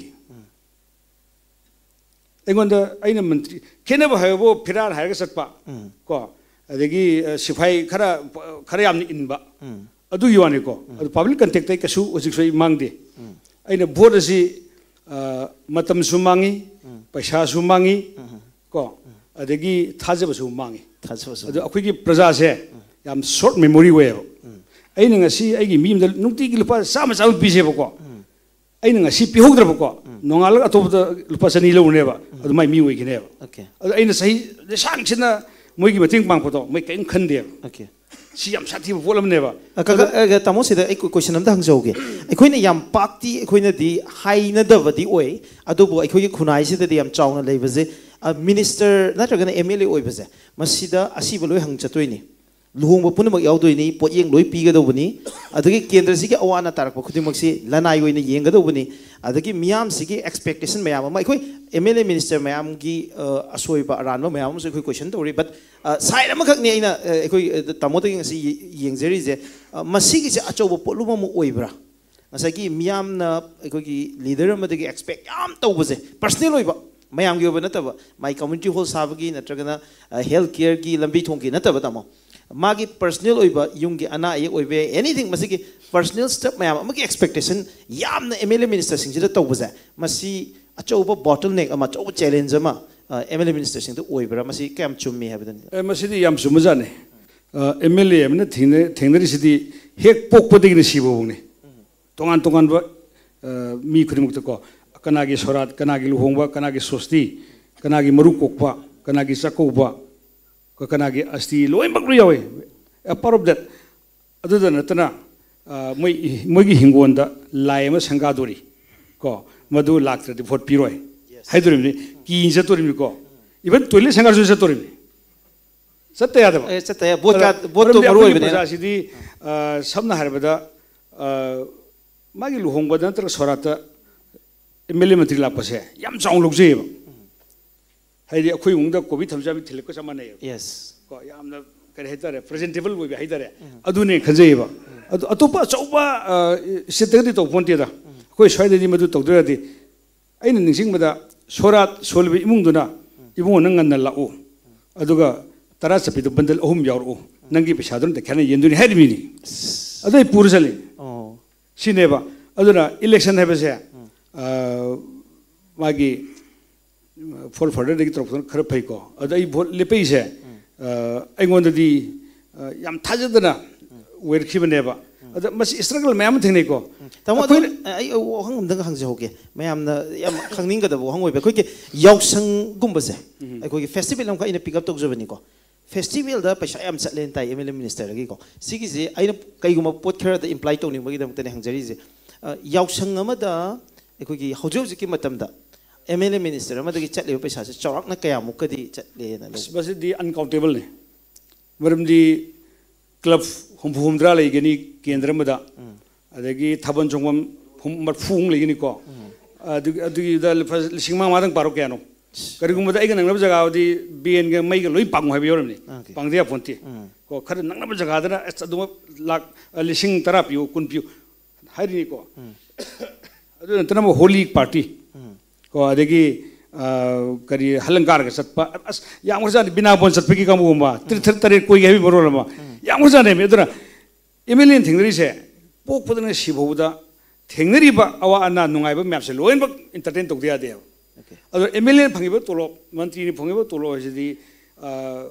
ꯑꯩꯉꯣꯟꯗ, ꯑꯩꯅ ꯃꯟꯇ꯭ꯔꯤ, ꯈꯦꯠꯅꯕ ꯍꯥꯏꯕꯕꯨ ꯐꯤꯔꯥꯔ ꯍꯥꯏꯔꯒ ꯆꯠꯄ, ꯎꯝ꯫ ꯀꯣ, ꯑꯗꯒꯤ, ꯑ, ꯁꯤꯐꯥꯏ ꯈꯔ, ꯈꯔ ꯌꯥꯝꯅ ꯏꯟꯕ, ꯎꯝ꯫ ꯑꯗꯨꯒꯤ ꯋꯥꯅꯤꯀꯣ꯫ ꯎꯝ꯫ ꯑꯗꯨ ꯄꯕ꯭ꯂꯤꯛ ꯀꯟꯇꯦꯛꯇ ꯑꯩ ꯀꯩꯁꯨ ꯍꯧꯖꯤꯛꯁꯨ ꯑꯩ ꯃꯥꯡꯗꯦ꯫ ꯎꯝ꯫ ꯑꯩꯅ ꯚꯣꯠ ꯑꯁꯤ, ꯑ, ꯃꯇꯝꯁꯨ ꯃꯥꯡꯉꯤ, ꯎꯝ꯫ ꯄꯩꯁꯥꯁꯨ ꯃꯥꯡꯉꯤ, ꯎꯝ꯫ ꯀꯣ, ꯎꯝ꯫ ꯑꯗꯒꯤ ꯊꯥꯖꯕꯁꯨ ꯃꯥꯡꯉꯤ꯫ ꯊꯥꯖꯕꯁꯨ ꯑꯗꯣ ꯃꯥꯡꯉꯤ꯫ ꯑꯩꯈꯣꯏꯒꯤ ꯄ꯭ꯔꯖꯥꯁꯦ, ꯎꯝ꯫ ꯌꯥꯝ ꯁꯣꯔꯠ ꯃꯦꯃꯣꯔꯤ ꯑꯣꯏꯌꯦꯕ꯫ ꯎꯝ꯫ ꯑꯩꯅ ꯉꯁꯤ ꯑꯩꯒꯤ ꯃꯤ ꯑꯃꯗ ꯅꯨꯡꯇꯤꯒꯤ ꯂꯨꯄꯥ ꯆꯥꯝꯃ ꯆꯥꯝꯃ ꯄꯤꯖꯩꯕꯀꯣ꯫ ꯎꯝ꯫ ꯑꯩꯅ ꯉꯁꯤ ꯄꯤꯍꯧꯗ꯭ꯔꯕꯀꯣ, ꯎꯝ꯫ ꯅꯣꯡꯉꯥꯜꯂꯒ ꯑꯇꯣꯞꯄꯗ ꯂꯨꯄꯥ ꯆꯅꯤ ꯂꯧꯔꯅꯦꯕ꯫ ꯎꯝ꯫ ꯑꯗꯨ ꯃꯥꯏ ꯃꯤ ꯑꯣꯏꯈꯤꯅꯦꯕ꯫ ꯑꯣꯀꯦ꯫ ꯑꯗꯣ ꯑꯩꯅ ꯆꯍꯤ ꯂꯤꯁꯥꯡꯁꯤꯅ ꯃꯣꯏꯒꯤ ꯃꯇꯦꯡ ꯄꯥꯡꯕꯗꯣ ꯃꯣꯏ ꯀꯔꯤꯝ ꯈꯟꯗꯦꯕ꯫ ꯑꯣꯀꯦ꯫ ꯁꯤ ꯌꯥꯝ ꯁꯥꯊꯤꯕ ꯄꯣꯠ ꯑꯃꯅꯦꯕ꯫ ꯑ, ꯀ-, ꯀ-, ꯑꯗꯣ ꯑ, ꯇꯥꯃꯣ, ꯁꯤꯗ ꯑꯩ ꯀꯣ-, ꯀꯣꯏꯁꯟ ꯑꯝꯇ ꯍꯪꯖꯍꯧꯒꯦ꯫ ꯑꯩꯈꯣꯏꯅ ꯌꯥꯝ ꯄꯥꯛꯇꯤ ꯑꯩꯈꯣꯏꯅꯗꯤ ꯍꯥꯏꯅꯗꯕꯗꯤ ꯑꯣꯏ, ꯑꯗꯨꯕꯨ ꯑꯩꯈꯣꯏꯒꯤ ꯈꯨꯟꯅꯥꯏꯁꯤꯗꯗꯤ ꯌꯥꯝ ꯆꯥꯎꯅ ꯂꯩꯕꯁꯦ, ꯑ, ꯃꯤꯅꯤꯁꯇꯔ ꯅꯠꯇ꯭ꯔꯒꯅ ꯑꯦꯝ ꯑꯦꯜ ꯑꯦ ꯑꯣꯏꯕꯁꯦ, ꯃꯁꯤꯗ ꯑꯁꯤꯕ ꯂꯣꯏ ꯍꯪ ꯆꯠꯇꯣꯏꯅꯤ꯫ ꯂꯨꯍꯣꯡꯕ ꯄꯨꯝꯅꯃꯛ ꯌꯥꯎꯗꯣꯏꯅꯤ, ꯄꯣꯠꯌꯦꯡ ꯂꯣꯏ ꯄꯤꯒꯗꯧꯕꯅꯤ, ꯑꯗꯒꯤ ꯀꯦꯟꯗ꯭ꯔꯁꯤꯒꯤ ꯑꯋꯥ ꯑꯅꯥ ꯇꯥꯔꯛꯄ ꯈꯨꯗꯤꯡꯃꯛꯁꯤ ꯂꯅꯥꯏ ꯑꯣꯏꯅ ꯌꯦꯡꯒꯗꯧꯕꯅꯤ, ꯑꯗꯒꯤ ꯃꯤꯌꯥꯝꯁꯤꯒꯤ ꯑꯦꯛꯁꯄꯦꯛꯇꯦꯁꯟ ꯃꯌꯥꯝ ꯑꯃ, ꯑꯩꯈꯣꯏ ꯑꯦꯝ ꯑꯦꯜ ꯑꯦ ꯃꯤꯅꯤꯁꯇꯔ ꯃꯌꯥꯝꯒꯤ, ꯑ, ꯑꯁꯣꯏꯕ ꯑꯔꯥꯟꯕ ꯃꯌꯥꯝ ꯑꯃꯁꯨ ꯑꯩꯈꯣꯏ ꯀꯣꯏꯁꯟ ꯇꯧꯔꯤ꯫ ꯕꯠ, ꯑ, ꯁꯥꯏꯠ ꯑꯃꯈꯛꯅꯤ ꯑꯩꯅ, ꯑ, ꯑꯩꯈꯣꯏ, ꯑ, ꯇꯥꯃꯣꯗꯒꯤ ꯉꯁꯤ ꯌꯦ-, ꯌꯦꯡꯖꯔꯤꯁꯦ, ꯑ, ꯃꯁꯤꯒꯤꯁꯦ ꯑꯆꯧꯕ ꯄꯣꯠꯂꯨꯝ ꯑꯃ ꯑꯣꯏꯕ꯭ꯔꯥ? ꯉꯁꯥꯏꯒꯤ ꯃꯤꯌꯥꯝꯅ ꯑꯩꯈꯣꯏꯒꯤ ꯂꯤꯗꯔ ꯑꯃꯗꯒꯤ ꯑꯦꯛꯁꯄꯦꯛ ꯌꯥꯝ ꯇꯧꯕꯁꯦ, ꯄꯔꯁꯅꯦꯜ ꯑꯣꯏꯕ, ꯃꯌꯥꯝꯒꯤ ꯑꯣꯏꯕ ꯅꯠꯇꯕ, ꯃꯥꯏ ꯀꯝꯃ꯭ꯌꯨꯅꯤꯇꯤ ꯍꯣꯜ ꯁꯥꯕꯒꯤ ꯅꯠꯇ꯭ꯔꯒꯅ, ꯑ, ꯍꯦꯜꯊ ꯀꯦꯌꯔꯒꯤ ꯂꯝꯕꯤ ꯊꯣꯡꯒꯤ ꯅꯠꯇꯕ, ꯇꯥꯃꯣ, ꯃꯥꯒꯤ ꯄꯔꯁꯅꯦꯜ ꯑꯣꯏꯕ ꯌꯨꯝꯒꯤ ꯑꯅꯥ ꯑꯌꯦꯛ ꯑꯣꯏꯕ ꯌꯥꯏ, ꯑꯦꯅꯤꯊꯤꯡ, ꯃꯁꯤꯒꯤ ꯄꯔꯁꯅꯦꯜ ꯁ꯭ꯇꯦꯞ ꯃꯌꯥꯝ ꯑꯃꯒꯤ ꯑꯦꯛꯁꯄꯦꯛꯇꯦꯁꯟ ꯌꯥꯝꯅ ꯑꯦꯝ ꯑꯦꯜ ꯑꯦ ꯃꯤꯅꯤꯁꯇꯔꯁꯤꯡꯁꯤꯗ ꯇꯧꯕꯁꯦ, ꯃꯁꯤ ꯑꯆꯧꯕ ꯕꯣꯇꯜ ꯅꯦꯛ ꯑꯃ, ꯑꯆꯧꯕ ꯆꯦꯂꯦꯟꯖ ꯑꯃ, ꯑ, ꯑꯦꯝ ꯑꯦꯜ ꯑꯦ ꯃꯤꯅꯤꯁꯇꯔꯁꯤꯡꯗ ꯑꯣꯏꯕ꯭ꯔꯥ? ꯃꯁꯤ ꯀꯌꯥꯝ ꯆꯨꯝꯃꯤ ꯍꯥꯏꯕꯗꯨꯅꯤ꯫ ꯑꯦ, ꯃꯁꯤꯗꯤ ꯌꯥꯝ ꯆꯨꯝꯕꯖꯥꯠꯅꯤ꯫ ꯑꯦꯝ ꯑꯦꯜ ꯑꯦ ꯑꯃꯅ ꯊꯦꯡꯅ-, ꯊꯦꯡꯅꯔꯤꯁꯤꯗꯤ ꯍꯦꯛ ꯄꯣꯛꯄꯗꯒꯤꯅ ꯁꯤꯕ ꯐꯥꯎꯅꯤ꯫ ꯇꯣꯉꯥꯟ ꯇꯣꯉꯥꯟꯕ, ꯑ, ꯃꯤ ꯈꯨꯗꯤꯡꯃꯛꯇꯀꯣ, ꯀꯅꯥꯒꯤ ꯁꯣꯔꯥꯠ, ꯀꯅꯥꯒꯤ ꯂꯨꯍꯣꯡꯕ, ꯀꯅꯥꯒꯤ ꯁꯣꯁꯇꯤ, ꯀꯅꯥꯒꯤ ꯃꯔꯨ ꯀꯣꯛꯄ, ꯀꯅꯥꯒꯤ ꯆꯥꯛꯀꯧꯕ, ꯀ-, ꯀꯅꯥꯒꯤ ꯑꯁꯇꯤ, ꯂꯣꯏꯅꯃꯛ ꯂꯣꯏ ꯌꯥꯎꯋꯦ꯫ A part of that꯫ ꯑꯗꯨꯗ ꯅꯠꯇꯅ, ꯑ, ꯃꯣꯏ, ꯃꯣꯏꯒꯤ ꯍꯤꯡꯒꯣꯜꯗ ꯂꯥꯏ ꯑꯃ ꯁꯪꯒꯥꯗꯣꯔꯤ, ꯀꯣ, ꯃꯗꯨ ꯂꯥꯛꯇ꯭ꯔꯗꯤ ꯚꯣꯠ ꯄꯤꯔꯣꯏ ꯍꯥꯏꯗꯣꯔꯤꯕꯅꯤ, ꯀꯤꯅ ꯆꯠꯇꯣꯔꯤꯕꯅꯤꯀꯣ꯫ Even toilet ꯁꯪꯒꯥꯔꯁꯨ ꯆꯠꯇꯣꯔꯤꯕꯅꯤ꯫ ꯆꯠꯇ ꯌꯥꯗꯕ꯫ ꯑꯦ, ꯆꯠꯇ ꯌꯥ-, ꯚꯣꯠ ꯑꯗ ꯀꯥ-, ꯚꯣꯠꯇꯣ ꯃꯔꯝꯗꯤ ꯃꯔꯨ ꯑꯩꯈꯣꯏꯒꯤ ꯑꯣꯏꯕꯅꯤꯅ꯫ ꯄ꯭ꯔꯖꯥꯁꯤꯗꯤ, ꯑ, ꯁꯝꯅ ꯍꯥꯏꯔꯕꯗ, ꯑ, ꯃꯥꯒꯤ ꯂꯨꯍꯣꯡꯕꯗ ꯅꯠꯇ꯭ꯔꯒ ꯁꯣꯔꯥꯠꯇ ꯑꯦꯝ ꯑꯦꯜ ꯑꯦ ꯃꯟꯇ꯭ꯔꯤ ꯂꯥꯛꯄꯁꯦ ꯌꯥꯝ ꯆꯥꯎꯅ ꯂꯧꯖꯩꯌꯦꯕ꯫ ꯍꯥꯏꯗꯤ ꯑꯩꯈꯣꯏ ꯏꯃꯨꯡꯗ ꯀꯣꯕꯤ ꯊꯝꯆꯥꯕꯤ ꯊꯤꯜꯂꯛꯄ ꯆꯞ ꯃꯥꯟꯅꯩꯌꯦꯕ꯫ ꯌꯦꯁ꯫ ꯀꯣ, ꯌꯥꯝꯅ, ꯀꯔꯤ ꯍꯥꯏꯇꯥꯔꯦ, ꯄ꯭ꯔꯖꯦꯟꯇꯦꯕꯜ ꯑꯣꯏꯕ ꯍꯥꯏꯇꯥꯔꯦ꯫ ꯎꯝ꯫ ꯑꯗꯨꯅꯦ ꯈꯟꯖꯩꯌꯦꯕ꯫ ꯎꯝ꯫ ꯑꯗꯨ ꯑꯇꯣꯞꯄ ꯑꯆꯧꯕ, ꯑ, ꯁ꯭ꯇꯦꯠꯇꯒꯗꯤ ꯇꯧ ꯄꯣꯟꯇꯦꯗ꯫ ꯎꯝ꯫ ꯑꯩꯈꯣꯏ ꯁ꯭ꯋꯥꯏꯗꯗꯤ ꯃꯗꯨ ꯇꯧꯗ꯭ꯔꯒꯗꯤ ꯑꯩꯅ ꯅꯤꯡꯁꯤꯡꯕꯗ ꯁꯣꯔꯥꯠ ꯁꯣꯜꯂꯤꯕ ꯏꯃꯨꯡꯗꯨꯅ, "ꯏꯕꯨꯡꯉꯣ, ꯅꯪ ꯉꯟꯅ ꯂꯥꯛꯎ, ꯑꯗꯨꯒ ꯇꯔꯥ ꯆꯠꯄꯤꯗꯣ ꯕꯟꯗꯜ ꯑꯍꯨꯝ ꯌꯥꯎꯔꯛꯎ, ꯅꯪꯒꯤ ꯄꯩꯁꯥꯗꯨꯅ ꯗꯈꯤꯅꯥ ꯌꯦꯟꯗꯣꯏꯅꯤ" ꯍꯥꯏꯔꯤꯃꯤꯅꯤ꯫ ꯑꯗꯨ ꯑꯩ ꯄꯨꯔ ꯆꯠꯂꯤ꯫ ꯑꯣ꯫ ꯁꯤꯅꯦꯕ꯫ ꯑꯗꯨꯅ ꯏꯂꯦꯛꯁꯟ ꯍꯥꯏꯕꯁꯦ, ꯑ, ꯃꯥꯒꯤ ꯐꯣꯔ ꯐꯥꯗꯔꯗꯒꯤ ꯇꯧꯔꯛꯄꯗꯨꯅ ꯈꯔ ꯐꯩꯀꯣ꯫ ꯑꯗ ꯑꯩ ꯚꯣꯠ ꯂꯦꯞꯄꯛꯏꯁꯦ, ꯑ, ꯑꯩꯉꯣꯟꯗꯗꯤ, ꯑ, ꯌꯥꯝ ꯊꯥꯖꯗꯅ ꯑꯣꯏꯔꯛꯈꯤꯕꯅꯦꯕ꯫ ꯑꯗ ꯃꯁꯤ ꯏꯁꯇ꯭ꯔꯒꯜ ꯃꯌꯥꯝ ꯑꯃ ꯊꯦꯡꯅꯩꯀꯣ꯫ ꯎꯝ꯫ ꯇꯥꯃꯣ, ꯑꯗꯨ ꯑꯩꯈꯣꯏꯅ ꯑꯩ ꯋꯥꯍꯪ ꯑꯝꯇꯪ ꯍꯪꯖꯍꯧꯒꯦ꯫ ꯃꯌꯥꯝꯅ ꯌꯥꯝ ꯈꯪꯅꯤꯡꯒꯗꯕ ꯋꯥꯍꯪ ꯑꯣꯏꯕ, ꯑꯩꯈꯣꯏꯒꯤ ꯌꯥꯎꯁꯪꯒꯨꯝꯕꯁꯦ, ꯎꯝ꯫ ꯑꯩꯈꯣꯏꯒꯤ ꯐꯦꯁꯇꯤꯚꯦꯜ ꯑꯃꯈꯛ ꯑꯩꯅ ꯄꯤꯛ ꯑꯞ ꯇꯧꯖꯕꯅꯤꯀꯣ꯫ ꯐꯦꯁꯇꯤꯚꯦꯜꯗ ꯄꯩꯁꯥ ꯌꯥꯝ ꯆꯠꯂꯦꯅ ꯇꯥꯏ ꯑꯦꯝ ꯑꯦꯜ ꯑꯦ ꯃꯤꯅꯤꯁꯇꯔꯗꯒꯤꯀꯣ꯫ ꯁꯤꯒꯤꯁꯦ ꯑꯩꯅ ꯀꯩꯒꯨꯝꯕ ꯄꯣꯠ ꯈꯔꯗ ꯏꯝꯄ꯭ꯂꯥꯏ ꯇꯧꯅꯤꯡꯕꯒꯤꯗꯃꯛꯇꯅꯦ ꯍꯪꯖꯔꯤꯁꯦ꯫ ꯑ, ꯌꯥꯎꯁꯪ ꯑꯃꯗ ꯑꯩꯈꯣꯏꯒꯤ ꯍꯧꯖꯤꯛ ꯍꯧꯖꯤꯛꯀꯤ ꯃꯇꯝꯗ ꯑꯦꯝ ꯑꯦꯜ ꯑꯦ ꯃꯤꯅꯤꯁꯇꯔ ꯑꯃꯗꯒꯤ ꯆꯠꯂꯤꯕ ꯄꯩꯁꯥꯁꯦ ꯆꯥꯎꯔꯥꯛꯅ ꯀꯌꯥꯃꯨꯛꯀꯗꯤ ꯆꯠꯂꯦꯅ ꯂꯧ? ꯑꯁ, ꯃꯁꯤꯗꯤ ꯑꯟꯀꯥꯎꯟꯇꯦꯕꯜꯅꯤ꯫ ꯃꯔꯝꯗꯤ ꯀ꯭ꯂꯕ ꯍꯨꯝꯐꯨ ꯍꯨꯝꯗ꯭ꯔꯥ ꯂꯩꯒꯅꯤ ꯀꯦꯟꯗ꯭ꯔ ꯑꯃꯗ, ꯎꯝ꯫ ꯑꯗꯒꯤ ꯊꯥꯕꯜ ꯆꯣꯡꯐꯝ ꯍꯨꯝ-, ꯃꯔꯐꯨꯃꯨꯛ ꯂꯩꯒꯅꯤꯀꯣ꯫ ꯎꯝ꯫ ꯑꯗꯨꯒꯤ, ꯑꯗꯨꯒꯤꯗ ꯂꯨꯄꯥ ꯂꯤꯁꯤꯡ ꯃꯉꯥ ꯃꯉꯥꯗꯪ ꯄꯥꯔꯣ ꯀꯌꯥꯅꯣ? ꯀꯔꯤꯒꯨꯝꯕꯗ ꯑꯩꯒ ꯅꯛꯅꯕ ꯖꯒꯥꯗꯤ ꯕꯦꯟꯒ ꯃꯩꯒ ꯂꯣꯏ ꯄꯥꯡꯉꯨ ꯍꯥꯏꯕ ꯌꯥꯎꯔꯝꯅꯤ꯫ ꯑꯣꯀꯦ꯫ ꯄꯥꯡꯗ ꯌꯥꯄꯣꯟꯇꯦ꯫ ꯎꯝ꯫ ꯀꯣ, ꯈꯔ ꯅꯛꯅꯕ ꯖꯒꯥꯗꯅ ꯑꯁ ꯑꯗꯨꯃꯛ ꯂꯥꯛ, ꯑ, ꯂꯤꯁꯤꯡ ꯇꯔꯥ ꯄꯤꯌꯨ, ꯀꯨꯟ ꯄꯤꯌꯨ ꯍꯥꯏꯔꯤꯅꯤꯀꯣ꯫ ꯎꯝ꯫ ꯑꯗꯨ ꯅꯠꯇꯅ ꯑꯃꯨꯛ ꯍꯣꯂꯤ ꯄꯥꯔꯇꯤ꯫ ꯎꯝ꯫ ꯀꯣ, ꯑꯗꯒꯤ, ꯑ, ꯀꯔꯤ, ꯍꯂꯪꯀꯥꯔꯒ ꯆꯠꯄ, ꯑꯁ, ꯌꯥꯝꯈ꯭ꯔꯖꯥꯠꯅꯤ꯫ ꯕꯤꯅꯥꯄꯣꯟ ꯆꯠꯄꯒꯤ ꯀꯥꯡꯕꯨꯒꯨꯝꯕ, ꯎꯝ꯫ ꯇꯔꯦꯠ ꯇꯔꯦꯠ ꯀꯣꯏꯒꯦ ꯍꯥꯏꯕꯒꯤ ꯃꯔꯣꯜ ꯑꯃ꯫ ꯎꯝ꯫ ꯌꯥꯝꯈ꯭ꯔꯖꯥꯠꯅꯦꯃꯤ꯫ ꯑꯗꯨꯅ ꯑꯦꯝ ꯑꯦꯜ ꯑꯦꯅ ꯊꯦꯡꯅꯔꯤꯁꯦ, ꯄꯣꯛꯄꯗꯅ ꯁꯤꯐꯥꯎꯕꯗ ꯊꯦꯡꯅꯔꯤꯕ ꯑꯋꯥ ꯑꯅꯥ ꯅꯨꯡꯉꯥꯏꯕ ꯃꯌꯥꯝꯁꯦ ꯂꯣꯏꯅꯃꯛ ꯏꯟꯇꯔꯇꯦꯟ ꯇꯧꯗ ꯌꯥꯗꯦꯕ꯫ ꯑꯣꯀꯦ꯫ ꯑꯗꯣ ꯑꯦꯝ ꯑꯦꯜ ꯑꯦꯅ ꯐꯪꯉꯤꯕ ꯇꯣꯂꯣꯞ, ꯃꯟꯇ꯭ꯔꯤꯅ ꯐꯪꯉꯤꯕ ꯇꯣꯂꯣꯞ ꯍꯥꯏꯁꯤꯗꯤ, ꯑ,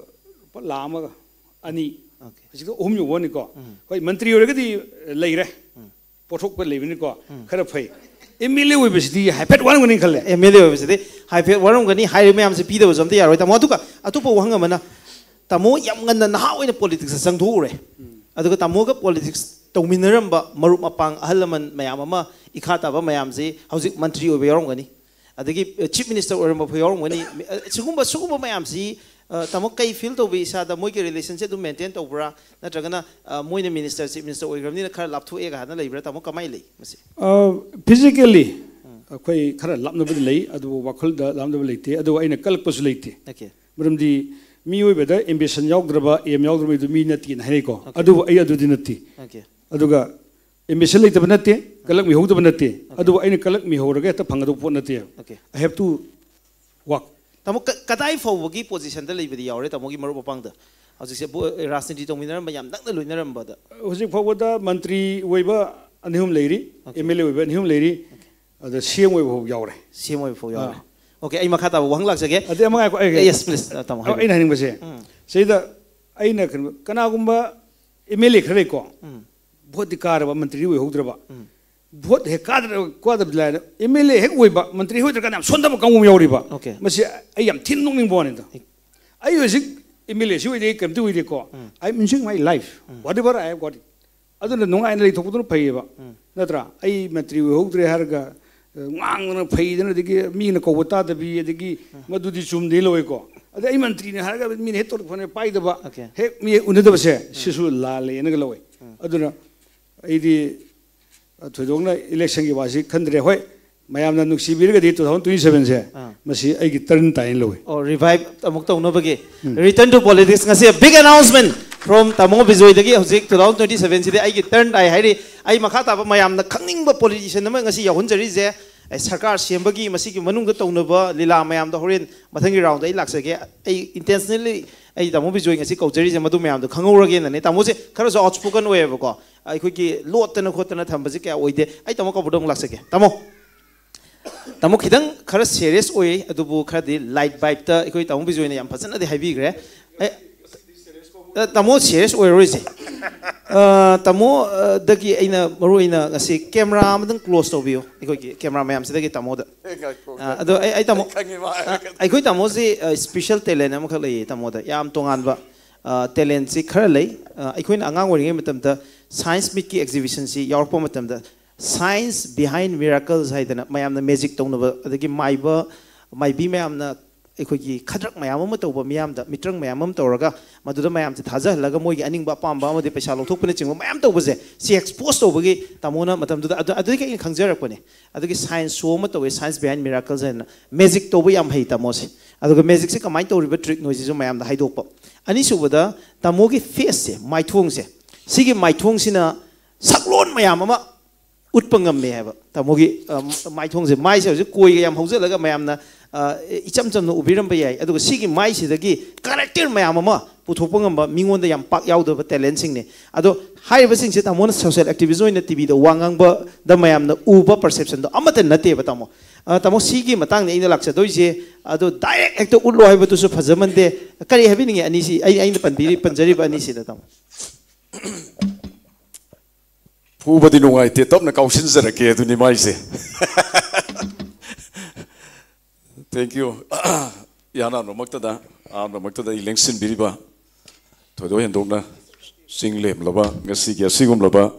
ꯂꯨꯄꯥ ꯂꯥꯈ ꯑꯃꯒ ꯑꯅꯤ, ꯑꯣꯀꯦ꯫ ꯍꯧꯖꯤꯛꯇ ꯑꯍꯨꯝ ꯌꯧꯕꯅꯤꯀꯣ꯫ ꯎꯝ꯫ ꯍꯣꯏ, ꯃꯟꯇ꯭ꯔꯤ ꯑꯣꯏꯔꯒꯗꯤ ꯂꯩꯔꯦ꯫ ꯎꯝ꯫ ꯄꯣꯠꯊꯣꯛꯄ ꯂꯩꯕꯅꯤꯀꯣ꯫ ꯎꯝ꯫ ꯈꯔ ꯐꯩ꯫ ꯑꯦꯝ ꯑꯦꯜ ꯑꯦ ꯑꯣꯏꯕꯁꯤꯗꯤ ꯍꯥꯏꯐꯦꯠ ꯋꯥꯔꯝꯒꯅꯤ ꯈꯜꯂꯦ꯫ ꯑꯦꯝ ꯑꯦꯜ ꯑꯦ ꯑꯣꯏꯕꯁꯤꯗꯤ ꯍꯥꯏꯐꯦꯠ ꯋꯥꯔꯝꯒꯅꯤ, ꯍꯥꯏꯔꯤꯕ ꯃꯌꯥꯝꯁꯦ ꯄꯤꯗꯕꯁꯨ ꯑꯝꯇ ꯌꯥꯔꯣꯏ꯫ ꯇꯥꯃꯣ, ꯑꯗꯨꯒ ꯑꯇꯣꯞꯄ ꯋꯥꯍꯪ ꯑꯃꯅ, ꯇꯥꯃꯣ ꯌꯥꯝ ꯉꯟꯅ ꯅꯍꯥ ꯑꯣꯏꯅ ꯄꯣꯂꯤꯇꯤꯛꯁꯇ ꯆꯪꯊꯣꯛꯎꯔꯦ꯫ ꯎꯝ꯫ ꯑꯗꯨꯒ ꯇꯥꯃꯣꯒ ꯄꯣꯂꯤꯇꯤꯛꯁ ꯇꯧꯃꯤꯟꯅꯔꯝꯕ ꯃꯔꯨꯞ ꯃꯄꯥꯡ, ꯑꯍꯜ ꯂꯃꯟ ꯃꯌꯥꯝ ꯑꯃ, ꯏꯈꯥ ꯇꯥꯕ ꯃꯌꯥꯝꯁꯤ ꯍꯧꯖꯤꯛ ꯃꯟꯇ꯭ꯔꯤ ꯑꯣꯏꯕ ꯌꯥꯎꯔꯝꯒꯅꯤ, ꯑꯗꯒꯤ, ꯑ, ꯆꯤꯐ ꯃꯤꯅꯤꯁꯇꯔ ꯑꯣꯏꯔꯝꯕ ꯐꯥꯎ ꯌꯥꯎꯔꯝꯒꯅꯤ꯫ ꯑ, ꯁꯤꯒꯨꯝꯕ, ꯁꯤꯒꯨꯝꯕ ꯃꯌꯥꯝꯁꯤ, ꯑ, ꯇꯥꯃꯣ, ꯀꯩ ꯐꯤꯜ ꯇꯧꯕꯤ ꯏꯁꯥꯗ? ꯃꯣꯏꯒꯤ ꯔꯤꯂꯦꯁꯟꯁꯦ ꯑꯗꯨꯝ ꯃꯦꯟꯇꯦꯟ ꯇꯧꯕ꯭ꯔꯥ? ꯅꯠꯇ꯭ꯔꯒꯅ, ꯑ, ꯃꯣꯏꯅ ꯃꯤꯅꯤꯁꯇꯔ, ꯆꯤꯐ ꯃꯤꯅꯤꯁꯇꯔ ꯑꯣꯏꯈ꯭ꯔꯕꯅꯤꯅ ꯈꯔ ꯂꯥꯞꯊꯣꯛꯑꯦꯒ ꯍꯥꯏꯅ ꯂꯩꯕ꯭ꯔꯥ? ꯇꯥꯃꯣ, ꯀꯃꯥꯏꯅ ꯂꯩ ꯃꯁꯤ? ꯑ, ꯐꯤꯖꯤꯀꯦꯜꯂꯤ ꯎꯝ꯫ ꯑꯩꯈꯣꯏ ꯈꯔ ꯂꯥꯞꯅꯕꯗꯤ ꯂꯩ, ꯑꯗꯨꯕꯨ ꯋꯥꯈꯜꯗ ꯂꯥꯞꯅꯕ ꯂꯩꯇꯦ, ꯑꯗꯨꯕꯨ ꯑꯩꯅ ꯀꯜꯂꯛꯄꯁꯨ ꯂꯩꯇꯦ꯫ ꯑꯣꯀꯦ꯫ ꯃꯔꯝꯗꯤ ꯃꯤꯑꯣꯏꯕꯗ ꯑꯦꯝꯕꯤꯁꯟ ꯌꯥꯎꯗ꯭ꯔꯕ, ꯑꯦꯝ ꯌꯥꯎꯗ꯭ꯔꯕ ꯃꯤꯗꯨ ꯃꯤ ꯅꯠꯇꯦꯅ ꯍꯥꯏꯅꯩꯀꯣ꯫ ꯑꯣꯀꯦ꯫ ꯑꯗꯨꯕꯨ ꯑꯩ ꯑꯗꯨꯗꯤ ꯅꯠꯇꯦ꯫ ꯑꯣꯀꯦ꯫ ꯑꯗꯨꯒ ꯑꯦꯝꯕꯤꯁꯟ ꯂꯩꯇꯕ ꯅꯠꯇꯦ, ꯀꯂꯛꯃꯤ ꯍꯧꯗꯕ ꯅꯠꯇꯦ꯫ ꯑꯗꯨꯕꯨ ꯑꯩꯅ ꯀꯂꯛꯃꯤ ꯍꯧꯔꯒ ꯍꯦꯛꯇ ꯐꯪꯒꯗꯧꯕ ꯄꯣꯠ ꯅꯠꯇꯦ꯫ Okay. I have to work. ꯇꯥꯃꯣ ꯀ- ꯀꯗꯥꯏ ꯐꯥꯎꯕꯒꯤ ꯄꯣꯖꯤꯁꯟꯗ ꯂꯩꯕꯗꯤ ꯌꯥꯎꯔꯦ ꯇꯥꯃꯣꯒꯤ ꯃꯔꯨꯞ ꯃꯄꯥꯡꯗ? ꯍꯧꯖꯤꯛꯁꯦ ꯕꯣ- ꯔꯥꯖꯅꯤꯇꯤ ꯇꯧꯃꯤꯟꯅꯔꯝꯕ ꯌꯥꯝ ꯅꯛꯅ ꯂꯣꯏꯅꯔꯝꯕꯗ꯫ ꯍꯧꯖꯤꯛ ꯐꯥꯎꯕꯗ ꯃꯟꯇ꯭ꯔꯤ ꯑꯣꯏꯕ ꯑꯅꯤ ꯑꯍꯨꯝ ꯂꯩꯔꯤ, Okay. MLA ꯑꯣꯏꯕ ꯑꯅꯤ ꯑꯍꯨꯝ ꯂꯩꯔꯤ, ꯑꯗ CM ꯑꯣꯏꯕ ꯐꯥꯎꯕ ꯌꯥꯎꯔꯦ꯫ CM ꯑꯣꯏꯕ ꯐꯥꯎ ꯌꯥꯎꯔꯦ꯫ ꯑꯥ. Okay, ꯑꯩ ꯃꯈꯥ ꯇꯥꯕ ꯋꯥꯍꯪ ꯂꯥꯛꯆꯒꯦ꯫ ꯑꯗꯩ ꯑꯃ ꯉꯥꯏꯈꯣ, ꯑꯩ- Yes, please. ꯑ, ꯇꯥꯃꯣ, ꯑ, ꯍꯥꯏꯕꯤꯌꯨ꯫ ꯑꯩꯅ ꯍꯥꯏꯅꯤꯡꯕꯁꯦ, ꯎꯝ. ꯁꯤꯗ ꯑꯩꯅ ꯀꯩꯅꯣ, ꯀꯅꯥꯒꯨꯝꯕ MLA ꯈꯔ ꯂꯩꯀꯣ, ꯎꯝ. ꯚꯣꯠꯇꯤ ꯀꯥꯔꯕ, ꯃꯟꯇ꯭ꯔꯤ ꯑꯣꯏꯍꯧꯗ꯭ꯔꯕ꯫ ꯎꯝ. ꯚꯣꯠ ꯍꯦꯛ ꯀꯥꯗ꯭ꯔ ꯀꯥꯗꯕꯗꯤ ꯂꯥꯏꯅ, MLA ꯍꯦꯛ ꯑꯣꯏꯕ, ꯃꯟꯇ꯭ꯔꯤ ꯑꯣꯏꯗ꯭ꯔꯀꯥꯟꯗ ꯌꯥꯝ ꯁꯣꯟꯊꯕ ꯀꯥꯡꯕꯨ ꯑꯃ ꯌꯥꯎꯔꯤꯕ꯫ Okay. ꯃꯁꯤ ꯑꯩ ꯌꯥꯝ ꯊꯤꯅ ꯅꯣꯛꯅꯤꯡꯕ ꯋꯥꯅꯤꯗ꯫ ꯑꯩ ꯍꯧꯖꯤꯛ MLA ꯁꯤ ꯑꯣꯏꯗꯦ, ꯑꯩ ꯀꯔꯤꯝꯇ ꯑꯣꯏꯗꯦꯀꯣ꯫ ꯎꯝ. I am enjoying my life, whatever I have got it. ꯑꯗꯨꯅ ꯅꯨꯡꯉꯥꯏꯅ ꯂꯩꯊꯣꯛꯄꯗꯨꯅ ꯐꯩꯌꯦꯕ, ꯎꯝ. ꯅꯠꯇ꯭ꯔꯥ? ꯑꯩ ꯃꯟꯇ꯭ꯔꯤ ꯑꯣꯏꯍꯧꯗ꯭ꯔꯦ ꯍꯥꯏꯔꯒ, ꯑ, ꯉꯥꯡꯗꯅ ꯐꯩꯗꯅ, ꯑꯗꯒꯤ ꯃꯤꯅ ꯀꯧꯕ ꯇꯥꯗꯕꯤ, ꯑꯗꯒꯤ ꯃꯗꯨꯗꯤ ꯆꯨꯝꯗꯦ ꯂꯧꯋꯦꯀꯣ꯫ ꯑꯗꯩ ꯑꯩ ꯃꯟꯇ꯭ꯔꯤꯅꯦ ꯍꯥꯏꯔꯒ ꯃꯤꯅ ꯍꯦꯛ ꯇꯧꯔꯛꯄꯅꯦ ꯄꯥꯏꯗꯕ, Okay. ꯍꯦꯛ ꯃꯤ ꯍꯦꯛ ꯎꯅꯗꯕꯁꯦ, ꯁꯤꯁꯨ ꯂꯥꯜꯂꯦꯅꯒ ꯂꯧꯋꯦ꯫ ꯑꯗꯨꯅ ꯑꯩꯗꯤ, ꯑ, ꯊꯣꯏꯗꯣꯛꯅ ꯏꯂꯦꯛꯁꯟꯒꯤ ꯋꯥꯁꯤ ꯈꯟꯗ꯭ꯔꯦ꯫ ꯍꯣꯏ, ꯃꯌꯥꯝꯅ ꯅꯨꯡꯁꯤꯕꯤꯔꯒꯗꯤ two thousand twenty seven ꯁꯦ, ꯑꯥ. ꯃꯁꯤ ꯑꯩꯒꯤ turn ꯇꯥꯏꯅ ꯂꯧꯋꯦ꯫ ꯑꯣ, revive ꯑꯃꯨꯛ ꯇꯧꯅꯕꯒꯤ, return to politics, ꯉꯁꯤ big announcement from ꯇꯥꯃꯣ ꯕꯤꯖꯣꯏꯗꯒꯤ꯫ ꯍꯧꯖꯤꯛ two thousand twenty seven ꯁꯤꯗꯤ ꯑꯩꯒꯤ turn ꯇꯥꯏ ꯍꯥꯏꯔꯤ꯫ ꯑꯩ ꯃꯈꯥ ꯇꯥꯕ ꯃꯌꯥꯝꯅ ꯈꯪꯅꯤꯡꯕ politician ꯑꯃ ꯉꯁꯤ ꯌꯥꯎꯍꯟꯖꯔꯤꯁꯦ, ꯑꯩ ꯁꯔꯀꯥꯔ ꯁꯦꯝꯕꯒꯤ ꯃꯁꯤꯒꯤ ꯃꯅꯨꯡꯗ ꯇꯧꯅꯕ ꯂꯤꯂꯥ ꯃꯌꯥꯝꯗꯣ ꯍꯣꯔꯦꯟ ꯃꯊꯪꯒꯤ round ꯑꯩ ꯂꯥꯛꯆꯒꯦ꯫ ꯑꯩ intentionally ꯑꯩ ꯇꯥꯃꯣ ꯕꯤꯖꯣꯏ ꯉꯁꯤ ꯀꯧꯖꯔꯤꯁꯦ ꯃꯗꯨ ꯃꯌꯥꯝꯗꯣ ꯈꯪꯍꯧꯔꯒꯦꯅꯅꯦ꯫ ꯇꯥꯃꯣꯁꯦ ꯈꯔꯁꯨ outspoken ꯑꯣꯏꯌꯦꯕꯀꯣ, ꯑꯩꯈꯣꯏꯒꯤ ꯂꯣꯠꯇꯅ ꯈꯣꯠꯇꯅ ꯊꯝꯕꯁꯦ ꯀꯌꯥ ꯑꯣꯏꯗꯦ꯫ ꯑꯩ ꯇꯥꯃꯣ ꯀꯧꯕꯗ ꯑꯃꯨꯛ ꯂꯥꯛꯆꯒꯦ꯫ ꯇꯥꯃꯣ, ꯇꯥꯃꯣ ꯈꯤꯇꯪ ꯈꯔ serious ꯑꯣꯏ, ꯑꯗꯨꯕꯨ ꯈꯔꯗꯤ light vibe ꯇ ꯑꯩꯈꯣꯏ ꯇꯥꯃꯣ ꯕꯤꯖꯣꯏꯅ ꯌꯥꯝ ꯐꯖꯅꯗꯤ ꯍꯥꯏꯕꯤꯈ꯭ꯔꯦ꯫ ꯑꯩ, ꯑ, ꯇꯥꯃꯣ serious ꯑꯣꯏꯔꯔꯣꯏꯁꯦ꯫ ꯑ, ꯇꯥꯃꯣ, ꯑ, ꯗꯒꯤ ꯑꯩꯅ ꯃꯔꯨ ꯑꯣꯏꯅ ꯉꯁꯤ camera ꯑꯃꯗꯪ close ꯇꯧꯕꯤꯌꯨ, ꯑꯩꯈꯣꯏꯒꯤ camera ꯃꯌꯥꯝꯁꯤꯗꯒꯤ ꯇꯥꯃꯣꯗ꯫ ꯑꯦ, ꯉꯥꯏꯈꯣ, ꯑ, ꯑꯗꯣ ꯑꯩ, ꯑꯩ ꯇꯥꯃꯣ, ꯈꯪꯉꯤ ꯃꯥ ꯑ, ꯑꯩꯈꯣꯏ ꯇꯥꯃꯣꯁꯤ, ꯑ, special talent ꯑꯃꯈꯛ ꯂꯩꯌꯦ ꯇꯥꯃꯣꯗ, ꯌꯥꯝ ꯇꯣꯉꯥꯟꯕ, ꯑ, talent ꯁꯤ ꯈꯔ ꯂꯩ꯫ ꯑ, ꯑꯩꯈꯣꯏꯅ ꯑꯉꯥꯡ ꯑꯣꯏꯔꯤꯉꯩ ꯃꯇꯝꯗ science meet ꯀꯤ exhibition ꯁꯤ ꯌꯥꯎꯔꯛꯄ ꯃꯇꯝꯗ, "Science behind miracles" ꯍꯥꯏꯗꯅ ꯃꯌꯥꯝꯅ magic ꯇꯧꯅꯕ, ꯑꯗꯒꯤ ꯃꯥꯏꯕ ꯃꯥꯏꯕꯤ ꯃꯌꯥꯝꯅ ꯑꯩꯈꯣꯏꯒꯤ ꯈꯗ꯭ꯔꯛ ꯃꯌꯥꯝ ꯑꯃ ꯇꯧꯕ, ꯃꯤꯌꯥꯝꯗ ꯃꯤꯇ꯭ꯔꯪ ꯃꯌꯥꯝ ꯑꯃ ꯇꯧꯔꯒ, ꯃꯗꯨꯗ ꯃꯌꯥꯝꯁꯦ ꯊꯥꯖꯍꯜꯂꯒ ꯃꯣꯏꯒꯤ ꯑꯅꯤꯡꯕ ꯑꯄꯥꯝꯕ ꯑꯃꯗꯤ ꯄꯩꯁꯥ ꯂꯧꯊꯣꯛꯄꯅꯆꯤꯡꯕ ꯃꯌꯥꯝ ꯇꯧꯕꯁꯦ, ꯁꯤ expose ꯇꯧꯕꯒꯤ ꯇꯥꯃꯣꯅ ꯃꯇꯝꯗꯨꯗ ꯑꯗꯨ, ꯑꯗꯨꯗꯒꯤ ꯑꯩꯅ ꯈꯪꯖꯔꯛꯄꯅꯦ꯫ ꯑꯗꯨꯒꯤ science show ꯑꯃ ꯇꯧꯋꯦ, "Science behind miracles" ꯍꯥꯏꯅ꯫ Magic ꯇꯧꯕ ꯌꯥꯝ ꯍꯩ ꯇꯥꯃꯣꯁꯦ꯫ ꯑꯗꯨꯒ magic ꯁꯦ ꯀꯃꯥꯏꯅ ꯇꯧꯔꯤꯕ trick ꯅꯣ ꯁꯤꯁꯨ ꯃꯌꯥꯝꯗ ꯍꯥꯏꯗꯣꯛꯄ꯫ ꯑꯅꯤꯁꯨꯕꯗ, ꯇꯥꯃꯣꯒꯤ face ꯁꯦ, ꯃꯥꯏꯊꯣꯡꯁꯦ, ꯁꯤꯒꯤ ꯃꯥꯏꯊꯣꯡꯁꯤꯅ ꯁꯛꯂꯣꯟ ꯃꯌꯥꯝ ꯑꯃ ꯎꯠꯄ ꯉꯝꯃꯦ ꯍꯥꯏꯕ꯫ ꯇꯥꯃꯣꯒꯤ ꯑ, ꯃꯥꯏꯊꯣꯡꯁꯦ, ꯃꯥꯏꯁꯦ ꯍꯧꯖꯤꯛ ꯀꯣꯏꯒ ꯌꯥꯝ ꯍꯧꯖꯤꯜꯂꯒ ꯃꯌꯥꯝꯅ ꯑ, ꯏꯆꯝ ꯆꯝꯅ ꯎꯕꯤꯔꯝꯕ ꯌꯥꯏ, ꯑꯗꯨꯒ ꯁꯤꯒꯤ ꯃꯥꯏꯁꯤꯗꯒꯤ ꯀꯦꯔꯦꯛꯇꯔ ꯃꯌꯥꯝ ꯑꯃ ꯄꯨꯊꯣꯛꯄ ꯉꯝꯕ, ꯃꯤꯉꯣꯟꯗ ꯌꯥꯝ ꯄꯥꯛ ꯌꯥꯎꯗꯕ ꯇꯦꯂꯦꯟꯁꯤꯡꯅꯦ꯫ ꯑꯗꯣ ꯍꯥꯏꯔꯤꯕꯁꯤꯡꯁꯦ ꯇꯥꯃꯣꯅ ꯁꯣꯁꯤꯌꯦꯜ ꯑꯦꯛꯇꯤꯚꯤꯁ ꯑꯣꯏꯅ ꯇꯤꯚꯤꯗ ꯋꯥ ꯉꯥꯡꯕꯗ ꯃꯌꯥꯝꯅ ꯎꯕ ꯄꯔꯁꯦꯞꯁꯟꯗꯣ ꯑꯃꯠꯇ ꯅꯠꯇꯦꯕ, ꯇꯥꯃꯣ꯫ ꯑ, ꯇꯥꯃꯣ, ꯁꯤꯒꯤ ꯃꯇꯥꯡꯗ ꯑꯩꯅ ꯂꯥꯛꯆꯗꯣꯏꯁꯦ, ꯑꯗꯣ ꯗꯥꯏꯔꯦꯛ ꯍꯦꯛꯇ ꯎꯠꯂꯣ ꯍꯥꯏꯕꯗꯨꯁꯨ ꯐꯖꯃꯟꯗꯦ꯫ ꯀꯔꯤ ꯍꯥꯏꯕꯤꯅꯤꯡꯉꯤ? ꯑꯅꯤꯁꯤ, ꯑꯩ, ꯑꯩꯅ ꯄꯟꯕꯤꯔꯤ-, ꯄꯟꯖꯔꯤꯕ ꯑꯅꯤꯁꯤꯗ, ꯇꯥꯃꯣ꯫ ꯐꯨꯕꯗꯤ ꯅꯨꯡꯉꯥꯏꯇꯦ, ꯇꯞꯅ ꯀꯥꯎꯁꯤꯟꯖꯔꯛꯀꯦ ꯑꯗꯨꯅꯤ ꯃꯥꯏꯁꯦ꯫ Thank you꯫ ꯏꯍꯥꯟ ꯍꯥꯟꯕꯃꯛꯇꯗ, ꯑꯍꯥꯟꯕꯃꯛꯇꯗ ꯑꯩ ꯂꯦꯡꯁꯤꯟꯕꯤꯔꯤꯕ, ꯊꯣꯏꯗꯣꯛ ꯍꯦꯟꯗꯣꯛꯅ ꯆꯤꯡ ꯂꯦꯝꯂꯕ ꯉꯁꯤꯒꯤ ꯑꯁꯤꯒꯨꯝꯂꯕ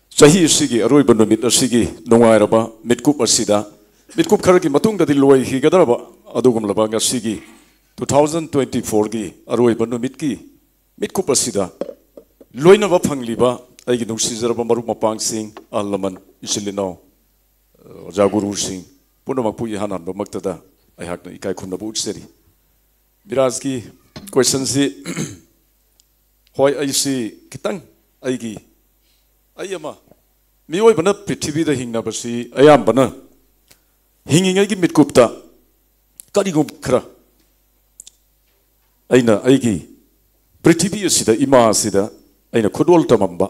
ꯆꯍꯤ ꯑꯁꯤꯒꯤ ꯑꯔꯣꯏꯕ ꯅꯨꯃꯤꯠ ꯑꯁꯤꯒꯤ ꯅꯨꯡꯉꯥꯏꯔꯕ ꯃꯤꯠꯀꯨꯞ ꯑꯁꯤꯗ, ꯃꯤꯠꯀꯨꯞ ꯈꯔꯒꯤ ꯃꯇꯨꯡꯗꯗꯤ ꯂꯣꯏꯈꯤꯒꯗ꯭ꯔꯕ ꯑꯗꯨꯒꯨꯝꯂꯕ ꯉꯁꯤꯒꯤ two thousand twenty fourꯒꯤ ꯑꯔꯣꯏꯕ ꯅꯨꯃꯤꯠꯀꯤ ꯃꯤꯠꯀꯨꯞ ꯑꯁꯤꯗ ꯂꯣꯏꯅꯕ ꯐꯪꯂꯤꯕ ꯑꯩꯒꯤ ꯅꯨꯡꯁꯤꯖꯔꯕ ꯃꯔꯨꯞ ꯃꯄꯥꯡꯁꯤꯡ, ꯑꯍꯜ ꯂꯃꯟ, ꯏꯆꯤꯜ ꯏꯅꯥꯎ, ꯑꯣꯖꯥ ꯒꯨꯔꯨꯁꯤꯡ ꯄꯨꯝꯅꯃꯛꯄꯨ ꯏꯍꯥꯟ ꯍꯥꯟꯕꯃꯛꯇꯗ ꯑꯩꯍꯥꯛꯅ ꯏꯀꯥꯏ ꯈꯨꯝꯅꯕ ꯎꯠꯆꯔꯤ꯫ ꯃꯤꯔꯥꯖꯀꯤ ꯀꯣꯏꯁꯟꯁꯤ, ꯍꯣꯏ, ꯑꯩꯁꯤ ꯈꯤꯇꯪ ꯑꯩꯒꯤ, ꯑꯩ ꯑꯃ, ꯃꯤꯑꯣꯏꯕꯅ ꯄ꯭ꯔꯤꯊꯤꯕꯤꯗ ꯍꯤꯡꯅꯕꯁꯤ ꯑꯌꯥꯝꯕꯅ ꯍꯤꯡꯉꯤꯉꯩꯒꯤ ꯃꯤꯠꯀꯨꯞꯇ ꯀꯔꯤꯒꯨꯝꯕ ꯈꯔ ꯑꯩꯅ ꯑꯩꯒꯤ ꯄ꯭ꯔꯤꯊꯤꯕꯤ ꯑꯁꯤꯗ, ꯏꯃꯥ ꯑꯁꯤꯗ ꯑꯩꯅ ꯈꯨꯗꯣꯜ ꯇꯝꯃꯝꯕ,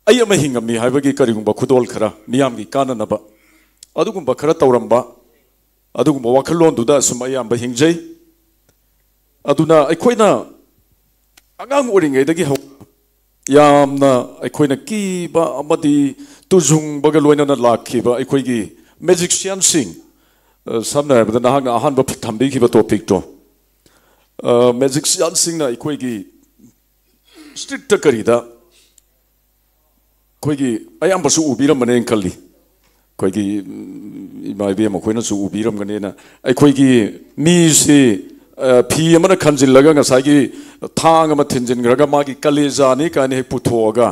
ꯑꯩ ꯑꯃ ꯍꯤꯡꯉꯝꯃꯤ ꯍꯥꯏꯕꯒꯤ ꯀꯔꯤꯒꯨꯝꯕ ꯈꯨꯗꯣꯜ ꯈꯔ, ꯃꯤꯌꯥꯝꯒꯤ ꯀꯥꯟꯅꯅꯕ ꯑꯗꯨꯒꯨꯝꯕ ꯈꯔ ꯇꯧꯔꯝꯕ, ꯑꯗꯨꯒꯨꯝꯕ ꯋꯥꯈꯜꯂꯣꯟꯗꯨꯗ ꯑꯁꯨꯝ ꯑꯌꯥꯝꯕ ꯍꯤꯡꯖꯩ꯫ ꯑꯗꯨꯅ ꯑꯩꯈꯣꯏꯅ ꯑꯉꯥꯡ ꯑꯣꯏꯔꯤꯉꯩꯗꯒꯤ ꯍꯧ-, ꯌꯥꯝꯅ ꯑꯩꯈꯣꯏꯅ ꯀꯤꯕ ꯑꯃꯗꯤ ꯇꯨꯖꯨꯡꯕꯒ ꯂꯣꯏꯅꯅ ꯂꯥꯛꯈꯤꯕ ꯑꯩꯈꯣꯏꯒꯤ ꯃꯦꯖꯤꯛꯁꯤꯌꯥꯟꯁꯤꯡ, ꯑ, ꯁꯝꯅ ꯍꯥꯏꯔꯕꯗ ꯅꯍꯥꯛꯅ ꯑꯍꯥꯟꯕ ꯊꯝꯕꯤꯈꯤꯕ ꯇꯣꯄꯤꯛꯇꯣ, ꯑ, ꯃꯦꯖꯤꯛꯁꯤꯌꯥꯟꯁꯤꯡꯅ ꯑꯩꯈꯣꯏꯒꯤ ꯁ꯭ꯇ꯭ꯔꯤꯠꯇ ꯀꯔꯤꯗ ꯑꯩꯈꯣꯏꯒꯤ ꯑꯌꯥꯝꯕꯁꯨ ꯎꯕꯤꯔꯝꯃꯅꯦꯅ ꯈꯜꯂꯤ꯫ ꯑꯩꯈꯣꯏꯒꯤ, ꯎꯝ, ꯏꯃꯥ ꯏꯕꯦꯝ ꯃꯈꯣꯏꯅꯁꯨ ꯎꯕꯤꯔꯝꯒꯅꯦꯅ꯫ ꯑꯩꯈꯣꯏꯒꯤ ꯃꯤꯁꯤ, ꯑ, ꯐꯤ ꯑꯃꯅ ꯈꯟꯖꯤꯜꯂꯒ ꯉꯁꯥꯏꯒꯤ ꯊꯥꯡ ꯑꯃ ꯊꯤꯟꯖꯤꯟꯈ꯭ꯔꯒ ꯃꯥꯒꯤ ꯀꯂꯦꯖꯥꯅꯤ ꯀꯥꯏꯅ ꯍꯦꯛ ꯄꯨꯊꯣꯛꯑꯒ,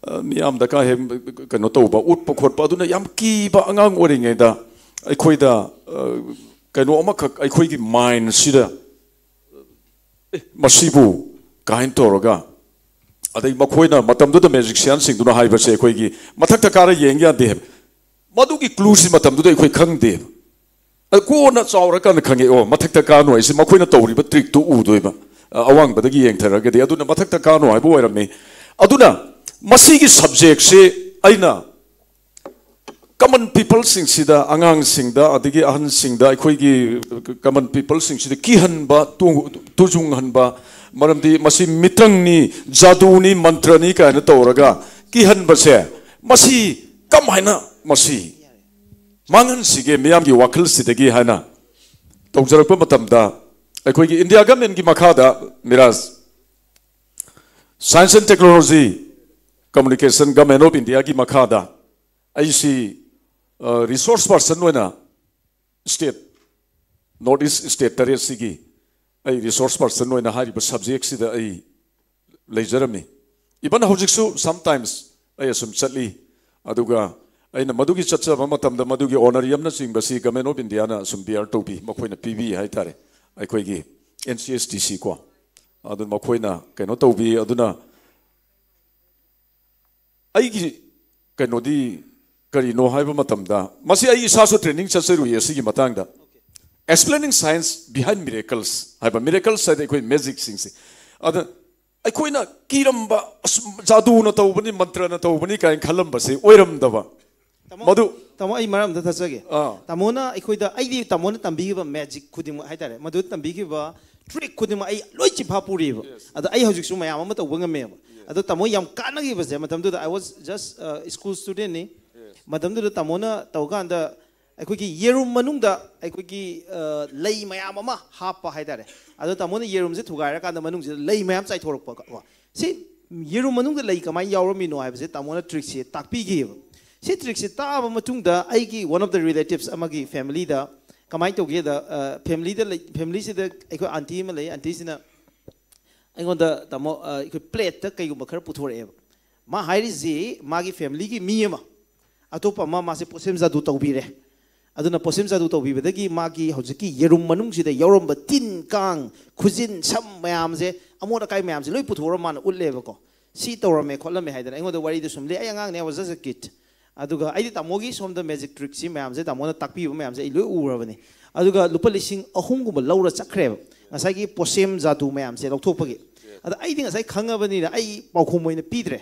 ꯑ, ꯃꯤꯌꯥꯝꯗ ꯀꯥ ꯍꯦꯛ ꯀꯩꯅꯣ ꯇꯧꯕ, ꯎꯠꯄ ꯈꯣꯠꯄ, ꯑꯗꯨꯅ ꯌꯥꯝ ꯀꯤꯕ ꯑꯉꯥꯡ ꯑꯣꯏꯔꯤꯉꯩꯗ ꯑꯩꯈꯣꯏꯗ, ꯑ, ꯀꯩꯅꯣ ꯑꯃꯈꯛ ꯑꯩꯈꯣꯏꯒꯤ ꯃꯥꯏꯟꯁꯤꯗ, "ꯑꯦ, ꯃꯁꯤꯕꯨ" ꯀꯥꯏꯅ ꯇꯧꯔꯒ ꯑꯗꯩ ꯃꯈꯣꯏꯅ ꯃꯇꯝꯗꯨꯗ ꯃꯦꯖꯤꯛꯁꯤꯌꯥꯟꯁꯤꯡꯗꯨꯅ ꯍꯥꯏꯕꯁꯦ ꯑꯩꯈꯣꯏꯒꯤ ꯃꯊꯛꯇ ꯀꯥꯔ ꯌꯦꯡ ꯌꯥꯗꯦ ꯍꯥꯏꯕ꯫ ꯃꯗꯨꯒꯤ ꯀ꯭ꯂꯨꯁꯤ ꯃꯇꯝꯗꯨꯗ ꯑꯩꯈꯣꯏ ꯈꯪꯗꯦꯕ꯫ ꯑꯗꯨ ꯀꯣꯟꯅ ꯆꯥꯎꯔꯀꯥꯟꯗ ꯈꯪꯉꯦ, ꯑꯣ, ꯃꯊꯛꯇ ꯀꯥꯅꯨ ꯍꯥꯏꯁꯦ ꯃꯈꯣꯏꯅ ꯇꯧꯔꯤꯕ ꯇ꯭ꯔꯤꯛꯇꯨ ꯎꯗꯣꯏꯕ, ꯑ, ꯑꯋꯥꯡꯕꯗꯒꯤ ꯌꯦꯡꯊꯔꯒꯗꯤ꯫ ꯑꯗꯨꯅ ꯃꯊꯛꯇ ꯀꯥꯅꯨ ꯍꯥꯏꯕ ꯑꯣꯏꯔꯝꯃꯤ꯫ ꯑꯗꯨꯅ ꯃꯁꯤꯒꯤ ꯁꯕꯖꯦꯛꯁꯤ ꯑꯩꯅ ꯀꯃꯟ ꯄꯤꯄꯜꯁꯤꯡꯁꯤꯗ, ꯑꯉꯥꯡꯁꯤꯡꯗ, ꯑꯗꯒꯤ ꯑꯍꯟꯁꯤꯡꯗ, ꯑꯩꯈꯣꯏꯒꯤ ꯀꯃꯟ ꯄꯤꯄꯜꯁꯤꯡꯁꯤꯗ ꯀꯤꯍꯟꯕ, ꯇꯨ-, ꯇꯨꯖꯨꯡꯍꯟꯕ, ꯃꯔꯝꯗꯤ ꯃꯁꯤ ꯃꯤꯇ꯭ꯔꯪꯅꯤ, ꯖꯥꯗꯨꯅꯤ, ꯃꯟꯇ꯭ꯔꯅꯤ ꯀꯥꯏꯅ ꯇꯧꯔꯒ ꯀꯤꯍꯟꯕꯁꯦ, ꯃꯁꯤ ꯀꯃꯥꯏꯅ ꯃꯁꯤ ꯃꯥꯡꯍꯟꯁꯤꯒꯦ ꯃꯤꯌꯥꯝꯒꯤ ꯋꯥꯈꯜꯁꯤꯗꯒꯤ ꯍꯥꯏꯅ ꯇꯧꯖꯔꯛꯄ ꯃꯇꯝꯗ, ꯑꯩꯈꯣꯏꯒꯤ ꯏꯟꯗꯤꯌꯥ ꯒꯃꯦꯟꯒꯤ ꯃꯈꯥꯗ, Miraj, Science and Technology, Communication, Government of India ꯒꯤ ꯃꯈꯥꯗ ꯑꯩꯁꯤ ꯔꯤꯁꯣꯔꯁ ꯄꯥꯔꯁꯟ ꯑꯣꯏꯅ ꯁ꯭ꯇꯦꯠ, ꯅꯣꯔꯠ ꯏꯁ ꯁ꯭ꯇꯦꯠ ꯇꯔꯦꯠꯁꯤꯒꯤ ꯑꯩ ꯔꯤꯁꯣꯔꯁ ꯄꯥꯔꯁꯟ ꯑꯣꯏꯅ ꯍꯥꯏꯔꯤꯕ ꯁꯕꯖꯦꯛꯁꯤꯗ ꯑꯩ ꯂꯩꯖꯔꯝꯃꯤ꯫ ꯏꯚꯟ ꯍꯧꯖꯤꯛꯁꯨ ꯁꯝꯇꯥꯏꯝꯁ ꯑꯩ ꯑꯁꯨꯝ ꯆꯠꯂꯤ꯫ ꯑꯗꯨꯒ ꯑꯩꯅ ꯃꯗꯨꯒꯤ ꯆꯠꯆꯕ ꯃꯇꯝꯗ ꯃꯗꯨꯒꯤ ꯑꯣꯅꯔꯤꯌꯝꯅꯆꯤꯡꯕꯁꯤ ꯒꯃꯦꯟ ꯑꯣꯐ ꯏꯟꯗꯤꯌꯥꯅ ꯑꯁꯨꯝ ꯕꯤꯌꯔ ꯇꯧꯕꯤ, ꯃꯈꯣꯏꯅ ꯄꯤꯕꯤ ꯍꯥꯏꯇꯥꯔꯦ, ꯑꯩꯈꯣꯏꯒꯤ ꯑꯦꯟ ꯁꯤ ꯑꯦꯁ ꯗꯤ ꯁꯤ ꯀꯣ꯫ ꯑꯗꯨ ꯃꯈꯣꯏꯅ ꯀꯩꯅꯣ ꯇꯧꯕꯤ꯫ ꯑꯗꯨꯅ ꯑꯩꯒꯤ ꯀꯩꯅꯣꯗꯤ ꯀꯔꯤꯅꯣ ꯍꯥꯏꯕ ꯃꯇꯝꯗ, ꯃꯁꯤ ꯑꯩ ꯏꯁꯥꯁꯨ ꯇ꯭ꯔꯦꯅꯤꯡ ꯆꯠꯆꯔꯨꯏ ꯑꯁꯤꯒꯤ ꯃꯇꯥꯡꯗ꯫ Explaining Science Behind Miracles ꯍꯥꯏꯕ, ꯃꯤꯔꯦꯀꯜꯁ ꯍꯥꯏꯗꯤ ꯑꯩꯈꯣꯏ ꯃꯦꯖꯤꯛꯁꯤꯡꯁꯦ꯫ ꯑꯗ ꯑꯩꯈꯣꯏꯅ ꯀꯤꯔꯝꯕ, "ꯑꯁ, ꯖꯥꯗꯨꯅ ꯇꯧꯕꯅꯤ, ꯃꯟꯇ꯭ꯔꯅ ꯇꯧꯕꯅꯤ" ꯀꯥꯏꯅ ꯈꯜꯂꯝꯕꯁꯦ ꯑꯣꯏꯔꯝꯗꯕ꯫ ꯇꯥꯃꯣ, ꯃꯗꯨ ꯇꯥꯃꯣ, ꯑꯩ ꯃꯔꯝ ꯑꯝꯇ ꯊꯠꯆꯒꯦ꯫ ꯑꯥ꯫ ꯇꯥꯃꯣꯅ ꯑꯩꯈꯣꯏꯗ, ꯑꯩꯗꯤ ꯇꯥꯃꯣꯅ ꯇꯝꯕꯤꯈꯤꯕ ꯃꯦꯖꯤꯛ ꯈꯨꯗꯤꯡꯃꯛ ꯍꯥꯏꯇꯥꯔꯦ, ꯃꯗꯨ ꯇꯝꯕꯤꯈꯤꯕ ꯇ꯭ꯔꯤꯛ ꯈꯨꯗꯤꯡꯃꯛ ꯑꯩ ꯂꯣꯏ ꯆꯤꯟꯐꯥ ꯄꯨꯔꯤꯑꯕ꯫ ꯑꯗꯣ ꯑꯩ ꯍꯧꯖꯤꯛꯁꯨ ꯃꯌꯥꯝ ꯑꯃ ꯇꯧꯕ ꯉꯝꯃꯦꯕ꯫ ꯑꯗꯣ ꯇꯥꯃꯣ ꯌꯥꯝ ꯀꯥꯟꯅꯈꯤꯕꯁꯦ, ꯃꯇꯝꯗꯨꯗ I was just, uh, school studentꯅꯤ꯫ ꯃꯇꯝꯗꯨꯗ ꯇꯥꯃꯣꯅ ꯇꯧꯀꯥꯟꯗ ꯑꯩꯈꯣꯏꯒꯤ ꯌꯦꯔꯨꯝ ꯃꯅꯨꯡꯗ ꯑꯩꯈꯣꯏꯒꯤ, ꯑ, ꯂꯩ ꯃꯌꯥꯝ ꯑꯃ ꯍꯥꯞꯄ ꯍꯥꯏꯇꯥꯔꯦ꯫ ꯑꯗꯣ ꯇꯥꯃꯣꯅ ꯌꯦꯔꯨꯝꯁꯦ ꯊꯨꯒꯥꯏꯔꯀꯥꯟꯗ ꯃꯅꯨꯡꯁꯤꯗ ꯂꯩ ꯃꯌꯥꯝ ꯆꯥꯏꯊꯣꯔꯛꯄ ꯀꯣ꯫ ꯁꯤ ꯌꯦꯔꯨꯝ ꯃꯅꯨꯡꯗ ꯂꯩ ꯀꯃꯥꯏꯅ ꯌꯥꯎꯔꯝꯃꯤꯅꯣ ꯍꯥꯏꯕꯁꯦ ꯇꯥꯃꯣꯅ ꯇ꯭ꯔꯤꯛꯁꯦ ꯇꯥꯛꯄꯤꯈꯤꯑꯕ꯫ ꯁꯤ ꯇ꯭ꯔꯤꯛꯁꯦ ꯇꯥꯛꯑꯕ ꯃꯇꯨꯡꯗ ꯑꯩꯒꯤ one of the relatives ꯑꯃꯒꯤ ꯐꯦꯃꯤꯂꯤꯗ ꯀꯃꯥꯏꯅ ꯇꯧꯒꯦꯗ, ꯑ, ꯐꯦꯃꯤꯂꯤꯗ ꯂꯩ-, ꯐꯦꯃꯤꯂꯤꯁꯤꯗ ꯑꯩꯈꯣꯏ ꯑꯟꯇꯤ ꯑꯃ ꯂꯩ꯫ ꯑꯟꯇꯤꯁꯤꯅ ꯑꯩꯉꯣꯟꯗ, "ꯇꯥꯃꯣ, ꯑ, ꯑꯩꯈꯣꯏ ꯄ꯭ꯂꯦꯠꯇ ꯀꯩꯒꯨꯝꯕ ꯈꯔ ꯄꯨꯊꯣꯔꯛꯑꯦꯕ"꯫ ꯃꯥ ꯍꯥꯏꯔꯤꯁꯤ ꯃꯥꯒꯤ ꯐꯦꯃꯤꯂꯤꯒꯤ ꯃꯤ ꯑꯃ, ꯑꯇꯣꯞꯄ ꯑꯃ, ꯃꯥꯁꯦ ꯄꯣꯠꯁꯦꯝ ꯖꯥꯗꯨ ꯇꯧꯕꯤꯔꯦ꯫ ꯑꯗꯨꯅ ꯄꯣꯠꯁꯦꯝ ꯖꯥꯗꯨ ꯇꯧꯕꯤꯕꯗꯒꯤ ꯃꯥꯒꯤ ꯍꯧꯖꯤꯛꯀꯤ ꯌꯦꯔꯨꯝ ꯃꯅꯨꯡꯁꯤꯗ ꯌꯥꯎꯔꯝꯕ ꯇꯤꯟ, ꯀꯥꯡ, ꯈꯨꯖꯤꯟ, ꯁꯝ ꯃꯌꯥꯝꯁꯦ, ꯑꯃꯣꯠ ꯑꯀꯥꯏ ꯃꯌꯥꯝꯁꯦ ꯂꯣꯏ ꯄꯨꯊꯣꯛꯑꯒ ꯃꯥꯅ ꯎꯠꯂꯦꯕꯀꯣ꯫ ꯁꯤ ꯇꯧꯔꯝꯃꯦ ꯈꯣꯠꯂꯝꯃꯦ ꯍꯥꯏꯗꯅ ꯑꯩꯉꯣꯟꯗ ꯋꯥꯔꯤꯗꯣ ꯁꯨꯝ ꯂꯤ꯫ ꯑꯩ ꯑꯉꯥꯡꯅꯦ, I was just a kid. ꯑꯗꯨꯒ ꯑꯩꯗꯤ ꯇꯥꯃꯣꯒꯤ ꯁꯣꯝꯗ magic trickꯁꯤ ꯃꯌꯥꯝꯁꯦ, ꯇꯥꯃꯣꯅ ꯇꯥꯛꯄꯤꯕ ꯃꯌꯥꯝꯁꯦ ꯑꯩ ꯂꯣꯏ ꯎꯔꯕꯅꯤ꯫ ꯑꯗꯨꯒ ꯂꯨꯄꯥ ꯂꯤꯁꯤꯡ ꯑꯍꯨꯝꯒꯨꯝꯕ ꯂꯧꯔ ꯆꯠꯈ꯭ꯔꯦꯕ, ꯉꯁꯥꯏꯒꯤ ꯄꯣꯁꯦꯝ ꯖꯥꯗꯨ ꯃꯌꯥꯝꯁꯦ ꯂꯧꯊꯣꯛꯄꯒꯤ꯫ ꯑꯗ ꯑꯩꯗꯤ ꯉꯁꯥꯏ ꯈꯪꯉꯕꯅꯤꯅ ꯑꯩ ꯄꯥꯎꯈꯨꯝ ꯑꯣꯏꯅ ꯄꯤꯗ꯭ꯔꯦ꯫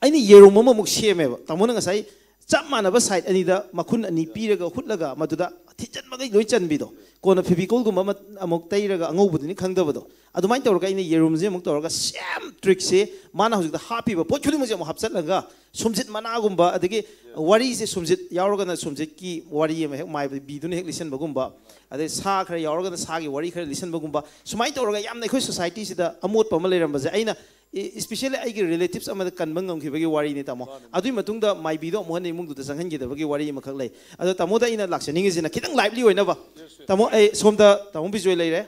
ꯑꯩꯅ ꯌꯦꯔꯨꯝ ꯑꯃꯃꯨꯛ ꯁꯦꯝꯃꯦꯕ꯫ ꯇꯥꯃꯣꯅ ꯉꯁꯥꯏ ꯆꯞ ꯃꯥꯟꯅꯕ side ꯑꯅꯤꯗ ꯃꯈꯨꯟ ꯑꯅꯤ ꯄꯤꯔꯒ ꯍꯨꯠꯂꯒ ꯃꯗꯨꯗ ꯊꯤꯟꯖꯟꯕꯈꯩ ꯂꯣꯏ ꯆꯟꯕꯤꯗꯣ, ꯀꯣꯟꯅ Fevicolꯒꯨꯝꯕ ꯑꯃ ꯑꯃꯨꯛ ꯇꯩꯔꯒ ꯑꯉꯧꯕꯗꯨꯅꯤ ꯈꯪꯗꯕꯗꯣ, ꯑꯗꯨꯃꯥꯏꯅ ꯇꯧꯔꯒ ꯑꯩꯅ ꯌꯦꯔꯨꯝꯁꯦ ꯑꯃꯨꯛ ꯇꯧꯔꯒ same trickꯁꯦ ꯃꯥꯅ ꯍꯧꯖꯤꯛꯇ ꯍꯥꯞꯄꯤꯕ ꯄꯣꯠ ꯈꯨꯗꯤꯡꯃꯛꯁꯦ ꯑꯃꯨꯛ ꯍꯥꯞꯆꯤꯜꯂꯒ ꯁꯨꯝꯖꯤꯠ ꯃꯅꯥꯒꯨꯝꯕ, ꯑꯗꯒꯤ ꯋꯥꯔꯤꯁꯦ ꯁꯨꯝꯖꯤꯠ ꯌꯥꯎꯔꯒꯅ ꯁꯨꯝꯖꯤꯠꯀꯤ ꯋꯥꯔꯤ ꯑꯃ ꯍꯦꯛ ꯃꯥꯏꯕꯤꯗꯨꯅ ꯍꯦꯛ ꯂꯤꯁꯤꯟꯕꯒꯨꯝꯕ, ꯑꯗꯩ ꯁꯥ ꯈꯔ ꯌꯥꯎꯔꯒꯅ ꯁꯥꯒꯤ ꯋꯥꯔꯤ ꯈꯔ ꯂꯤꯁꯤꯟꯕꯒꯨꯝꯕ, ꯁꯨꯃꯥꯏꯅ ꯇꯧꯔꯒ ꯌꯥꯝꯅ ꯑꯩꯈꯣꯏ societyꯁꯤꯗ ꯑꯃꯣꯠꯄ ꯑꯃ ꯂꯩꯔꯝꯕꯁꯦ ꯑꯩꯅ especially ꯑꯩꯒꯤ relatives ꯑꯃꯗ ꯀꯟꯕ ꯉꯝꯈꯤꯕꯒꯤ ꯋꯥꯔꯤꯅꯤ, ꯇꯥꯃꯣ꯫ ꯑꯗꯨꯒꯤ ꯃꯇꯨꯡꯗ ꯃꯥꯏꯕꯤꯗꯣ ꯑꯃꯨꯛ ꯍꯟꯅ ꯏꯃꯨꯡꯗꯨꯗ ꯆꯪꯍꯟꯈꯤꯗꯕꯒꯤ ꯋꯥꯔꯤ ꯑꯃꯈꯛ ꯂꯩ꯫ ꯑꯗꯣ ꯇꯥꯃꯣꯗ ꯑꯩꯅ ꯂꯥꯛꯆꯅꯤꯡꯉꯤꯁꯤꯅ ꯈꯤꯇꯪ lively ꯑꯣꯏꯅꯕ, ꯇꯥꯃꯣ, ꯑꯩ ꯁꯣꯝꯗ ꯇꯥꯃꯣ ꯕꯤꯖꯣꯏ ꯂꯩꯔꯦ,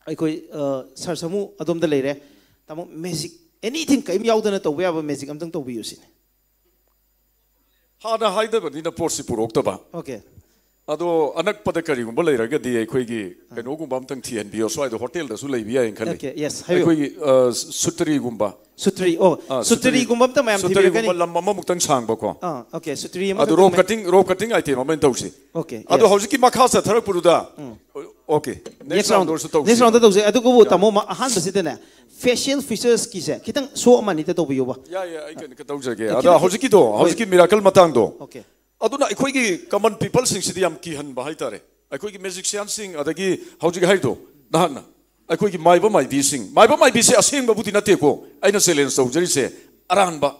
ꯑꯩꯈꯣꯏ, ꯑ, ꯁꯥꯔ ꯁꯥꯃꯨ ꯑꯗꯣꯝꯗ ꯂꯩꯔꯦ꯫ ꯇꯥꯃꯣ, magic, anything, ꯀꯔꯤꯝ ꯌꯥꯎꯗꯅ ꯇꯧꯕ ꯌꯥꯕ magic ꯑꯝꯇꯪ ꯇꯧꯕꯤꯌꯨ ꯁꯤꯅꯤ꯫ ꯍꯥꯟꯅ ꯍꯥꯏꯗꯕꯅꯤꯅ ꯄꯣꯠꯁꯤ ꯄꯨꯔꯛꯇꯕ꯫ Okay. ꯑꯗꯣ ꯑꯅꯛꯄꯗ ꯀꯔꯤꯒꯨꯝꯕ ꯂꯩꯔꯒꯗꯤ ꯑꯩꯈꯣꯏꯒꯤ ꯀꯩꯅꯣꯒꯨꯝꯕ ꯑꯝꯇꯪ ꯊꯤꯍꯟꯕꯤꯌꯣ꯫ ꯁ꯭ꯋꯥꯏꯗ ꯍꯣꯇꯦꯜꯗꯁꯨ ꯂꯩꯕ ꯌꯥꯏꯅ ꯈꯜꯂꯤ꯫ Okay, yes, ꯍꯥꯏꯕꯤꯌꯨ꯫ ꯑꯩꯈꯣꯏꯒꯤ, ꯑ, ꯁꯨꯇ꯭ꯔꯤꯒꯨꯝꯕ꯫ ꯁꯨꯇ꯭ꯔꯤ, ꯑꯣ, ꯑ, ꯁꯨꯇ꯭ꯔꯤꯒꯨꯝꯕ ꯑꯝꯇ ꯃꯌꯥꯝ ꯊꯤꯕꯤꯔꯛꯀꯅꯤ꯫ ꯁꯨꯇ꯭ꯔꯤꯒꯨꯝꯕ ꯂꯝ ꯑꯃꯃꯨꯛꯇꯪ ꯁꯥꯡꯕꯀꯣ꯫ ꯑꯥ, okay, ꯁꯨꯇ꯭ꯔꯤ ꯑꯃ ꯑꯗꯨ rope cutting, rope cutting item ꯑꯃ ꯑꯣꯏꯅ ꯇꯧꯁꯤ꯫ Okay, ꯑꯗꯣ yes. ꯍꯧꯖꯤꯛꯀꯤ ꯃꯈꯥ ꯆꯠꯊꯔꯛꯄꯗꯨꯗ, okay, next Next round, round ꯑꯣꯏꯔꯁꯨ ꯇꯧꯁꯤ꯫ next round ꯇꯧꯁꯦ꯫ ꯑꯗꯨꯕꯨ ꯇꯥꯃꯣ, ꯃ-, ꯑꯍꯥꯟꯕꯁꯤꯗꯅꯦ facial featuresꯀꯤꯁꯦ ꯈꯤꯇꯪ show ꯑꯃ ꯑꯅꯤꯇ ꯇꯧꯕꯤꯌꯨꯕ꯫ ꯌꯥꯏ, ꯌꯥꯏ, ꯑꯩ ꯀꯩꯅꯣ ꯇꯧꯖꯒꯦ꯫ ꯑ, ꯑꯗ ꯈꯤꯇꯪ, ꯍꯧꯖꯤꯛꯀꯤꯗꯣ, ꯍꯣꯏ꯫ ꯍꯧꯖꯤꯛꯀꯤ miracle ꯃꯇꯥꯡꯗꯣ꯫ Okay. ꯑꯗꯨꯅ ꯑꯩꯈꯣꯏꯒꯤ common peopleꯁꯤꯡꯁꯤꯗꯤ ꯌꯥꯝ ꯀꯤꯍꯟꯕ ꯍꯥꯏꯇꯥꯔꯦ꯫ ꯑꯩꯈꯣꯏꯒꯤ magicianꯁꯤꯡ ꯑꯗꯒꯤ ꯍꯧꯖꯤꯛ ꯍꯥꯏꯗꯣ ꯅꯍꯥꯛꯅ ꯑꯩꯈꯣꯏꯒꯤ ꯃꯥꯏꯕ ꯃꯥꯏꯕꯤꯁꯤꯡ, ꯃꯥꯏꯕ ꯃꯥꯏꯕꯤꯁꯦ ꯑꯁꯦꯡꯕꯕꯨꯗꯤ ꯅꯠꯇꯦꯀꯣ, ꯑꯩꯅ challenge ꯇꯧꯖꯔꯤꯁꯦ ꯑꯔꯥꯟꯕ꯫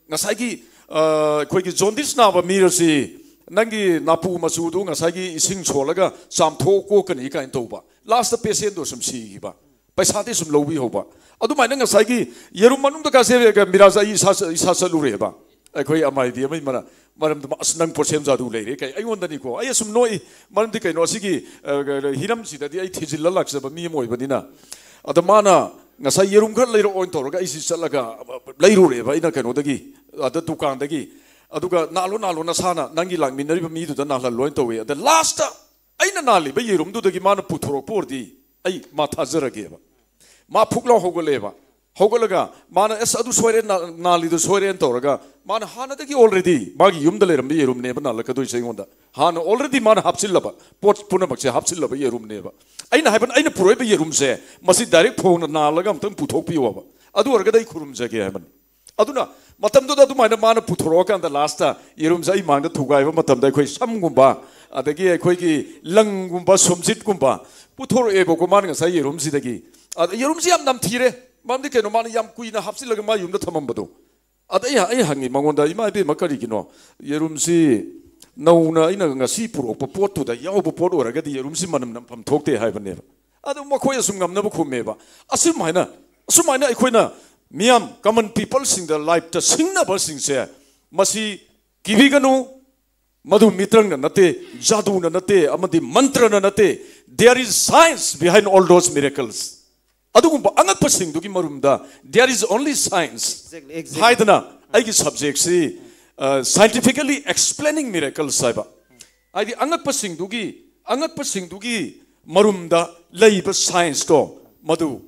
ꯉꯁꯥꯏꯒꯤ, ꯑ, ꯑꯩꯈꯣꯏꯒꯤ jaundice ꯅꯥꯕ ꯃꯤ ꯑꯁꯤ ꯅꯪꯒꯤ ꯅꯥꯄꯨ ꯃꯆꯨꯗꯨ ꯉꯁꯥꯏꯒꯤ ꯏꯁꯤꯡ ꯁꯣꯜꯂꯒ ꯆꯥꯝꯊꯣꯛ ꯀꯣꯛꯀꯅꯤ ꯀꯥꯏꯅ ꯇꯧꯕ, lastꯇ patientꯗꯣ ꯁꯨꯝ ꯁꯤꯈꯤꯕ, ꯄꯩꯁꯥꯗꯤ ꯁꯨꯝ ꯂꯧꯕꯤꯍꯧꯕ꯫ ꯑꯗꯨꯃꯥꯏꯅ ꯉꯁꯥꯏꯒꯤ ꯌꯦꯔꯨꯝ ꯃꯅꯨꯡꯗ ꯀꯥꯁꯦ ꯃꯤꯔꯥꯖ ꯑꯩ ꯏꯁꯥ, ꯏꯁꯥ ꯆꯠꯂꯨꯔꯦꯕ꯫ ꯑꯩꯈꯣꯏ ꯑꯃꯥꯏꯗꯤ ꯑꯃꯒꯤ ꯃꯔ-, ꯃꯔꯝꯗ, "ꯑꯁ, ꯅꯪ ꯄꯣꯠꯁꯦꯝ ꯖꯥꯗꯨ ꯂꯩꯔꯦ" ꯀꯩ ꯑꯩꯉꯣꯟꯗꯅꯤꯀꯣ꯫ ꯑꯩ ꯑꯁꯨꯝ ꯅꯣꯛꯏ꯫ ꯃꯔꯝꯗꯤ ꯀꯩꯅꯣ, ꯑꯁꯤꯒꯤ, ꯑ, ꯍꯤꯔꯝꯁꯤꯗꯗꯤ ꯑꯩ ꯊꯤꯖꯤꯜꯂ ꯂꯥꯛꯆꯕ ꯃꯤ ꯑꯃ ꯑꯣꯏꯕꯅꯤꯅ꯫ ꯑꯗ ꯃꯥꯅ ꯉꯁꯥꯏ ꯌꯦꯔꯨꯝ ꯈꯔ ꯂꯩꯔꯛꯑꯣꯅ ꯇꯧꯔꯒ ꯑꯩꯁꯤ ꯆꯠꯂꯒ ꯂꯩꯔꯨꯔꯦꯕ ꯑꯩꯅ ꯀꯩꯅꯣꯗꯒꯤ, ꯑꯗ ꯗꯨꯀꯥꯟꯗꯒꯤ꯫ ꯑꯗꯨꯒ "ꯅꯥꯜꯂꯣ, ꯅꯥꯜꯂꯣ, ꯅꯁꯥꯅ ꯅꯪꯒꯤ ꯂꯥꯛꯃꯤꯟꯅꯔꯤꯕ ꯃꯤꯗꯨꯗ ꯅꯥꯜꯍꯜꯂꯣꯅ" ꯇꯧꯋꯦ꯫ ꯑꯗ lastꯇ ꯑꯩꯅ ꯅꯥꯜꯂꯤꯕ ꯌꯦꯔꯨꯝꯗꯨꯗꯒꯤ ꯃꯥꯅ ꯄꯨꯊꯣꯔꯛꯄ ꯑꯣꯏꯔꯗꯤ ꯑꯩ ꯃꯥ ꯊꯥꯖꯔꯒꯦꯕ꯫ ꯃꯥ ꯐꯨꯛ ꯂꯥꯎ ꯍꯧꯒꯠꯂꯛꯑꯦꯕ꯫ ꯍꯧꯒꯠꯂꯒ ꯃꯥꯅ ꯑꯁ ꯑꯗꯨ ꯁꯣꯏꯔꯦ, ꯅꯥ- ꯅꯥꯜꯂꯤꯗꯨ ꯁꯣꯏꯔꯦꯅ ꯇꯧꯔꯒ, ꯃꯥꯅ ꯍꯥꯟꯅꯗꯒꯤ already ꯃꯥꯒꯤ ꯌꯨꯝꯗ ꯂꯩꯔꯝꯕ ꯌꯦꯔꯨꯝꯅꯦꯕ ꯅꯥꯜꯂꯛꯀꯗꯣꯏꯁꯦ ꯑꯩꯉꯣꯟꯗ꯫ ꯍꯥꯟꯅ already ꯃꯥꯅ ꯍꯥꯞꯆꯤꯜꯂꯕ ꯄꯣꯠ ꯄꯨꯝꯅꯃꯛꯁꯦ ꯍꯥꯞꯆꯤꯜꯂꯕ ꯌꯦꯔꯨꯝꯅꯦꯕ꯫ ꯑꯩꯅ ꯍꯥꯏꯕꯅ, ꯑꯩꯅ ꯄꯨꯔꯛꯏꯕ ꯌꯦꯔꯨꯝꯁꯦ ꯃꯁꯤ direct ꯐꯣꯡꯅ ꯅꯥꯜꯂꯒ ꯑꯝꯇꯪ ꯄꯨꯊꯣꯛꯄꯤꯌꯣꯕ, ꯑꯗꯨ ꯑꯣꯏꯔꯒꯗꯤ ꯑꯩ ꯈꯨꯔꯨꯝꯖꯒꯦ ꯍꯥꯏꯕꯅꯤ꯫ ꯑꯗꯨꯅ ꯃꯇꯝꯗꯨꯗ ꯑꯗꯨꯃꯥꯏꯅ ꯃꯥꯅ ꯄꯨꯊꯣꯔꯛꯑꯀꯥꯟꯗ last ꯌꯦꯔꯨꯝꯁꯦ ꯑꯩ ꯃꯥꯡꯗ ꯊꯨꯒꯥꯏꯕ ꯃꯇꯝꯗ ꯑꯩꯈꯣꯏ ꯁꯝꯒꯨꯝꯕ, ꯑꯗꯒꯤ ꯑꯩꯈꯣꯏꯒꯤ ꯂꯪꯒꯨꯝꯕ, ꯁꯨꯝꯖꯤꯠꯀꯨꯝꯕ ꯄꯨꯊꯣꯔꯛꯑꯦꯕꯀꯣ ꯃꯥꯅ ꯉꯁꯥꯏ ꯌꯦꯔꯨꯝꯁꯤꯗꯒꯤ꯫ ꯑꯗ ꯌꯦꯔꯨꯝꯁꯤ ꯌꯥꯝ ꯅꯝꯊꯤꯔꯦ꯫ ꯃꯔꯝꯗꯤ ꯀꯩꯅꯣ, ꯃꯥꯅ ꯌꯥꯝ ꯀꯨꯏꯅ ꯍꯥꯞꯆꯤꯜꯂꯒ ꯃꯥ ꯌꯨꯝꯗ ꯊꯝꯃꯝꯕꯗꯣ꯫ ꯑꯗ ꯑꯩ, ꯑꯩ ꯍꯪꯉꯤ ꯃꯉꯣꯟꯗ, "ꯏꯃꯥ ꯏꯕꯦꯝꯃ, ꯀꯔꯤꯒꯤꯅꯣ? ꯌꯦꯔꯨꯝꯁꯤ ꯅꯧꯅ ꯑꯩꯅ ꯉꯁꯤ ꯄꯨꯔꯛꯄ ꯄꯣꯠꯇꯨꯗ ꯌꯥꯎꯕ ꯄꯣꯠ ꯑꯣꯏꯔꯒꯗꯤ ꯌꯦꯔꯨꯝꯁꯤ ꯃꯅꯝ ꯅꯝꯐꯝ ꯊꯣꯛꯇꯦ" ꯍꯥꯏꯕꯅꯦꯕ꯫ ꯑꯗꯨ ꯃꯈꯣꯏ ꯑꯁꯨꯝ ꯉꯝꯅꯕ ꯈꯨꯝꯃꯦꯕ꯫ ꯑꯁꯨꯃꯥꯏꯅ, ꯑꯁꯨꯃꯥꯏꯅ ꯑꯩꯈꯣꯏꯅ ꯃꯤꯌꯥꯝ, common peopleꯁꯤꯡꯗ, lifeꯇ ꯁꯤꯡꯅꯕꯁꯤꯡꯁꯦ, ꯃꯁꯤ ꯀꯤꯕꯤꯒꯅꯨ꯫ ꯃꯗꯨ ꯃꯤꯇ꯭ꯔꯪꯅ ꯅꯠꯇꯦ, ꯖꯥꯗꯨꯅ ꯅꯠꯇꯦ, ꯑꯃꯗꯤ ꯃꯟꯇ꯭ꯔꯅ ꯅꯠꯇꯦ꯫ There is science behind all those miracles. ꯑꯗꯨꯒꯨꯝꯕ ꯑꯉꯛꯄꯁꯤꯡꯗꯨꯒꯤ ꯃꯔꯨꯝꯗ there is only science. Exactly, exactly. ꯍꯥꯏꯗꯅ ꯑꯩꯒꯤ subjectꯁꯤ, uh, scientifically explaining miracles ꯍꯥꯏꯕ꯫ ꯍꯥꯏꯗꯤ ꯑꯉꯛꯄꯁꯤꯡꯗꯨꯒꯤ, ꯑꯉꯛꯄꯁꯤꯡꯗꯨꯒꯤ ꯃꯔꯨꯝꯗ ꯂꯩꯕ scienceꯇꯣ, ꯃꯗꯨ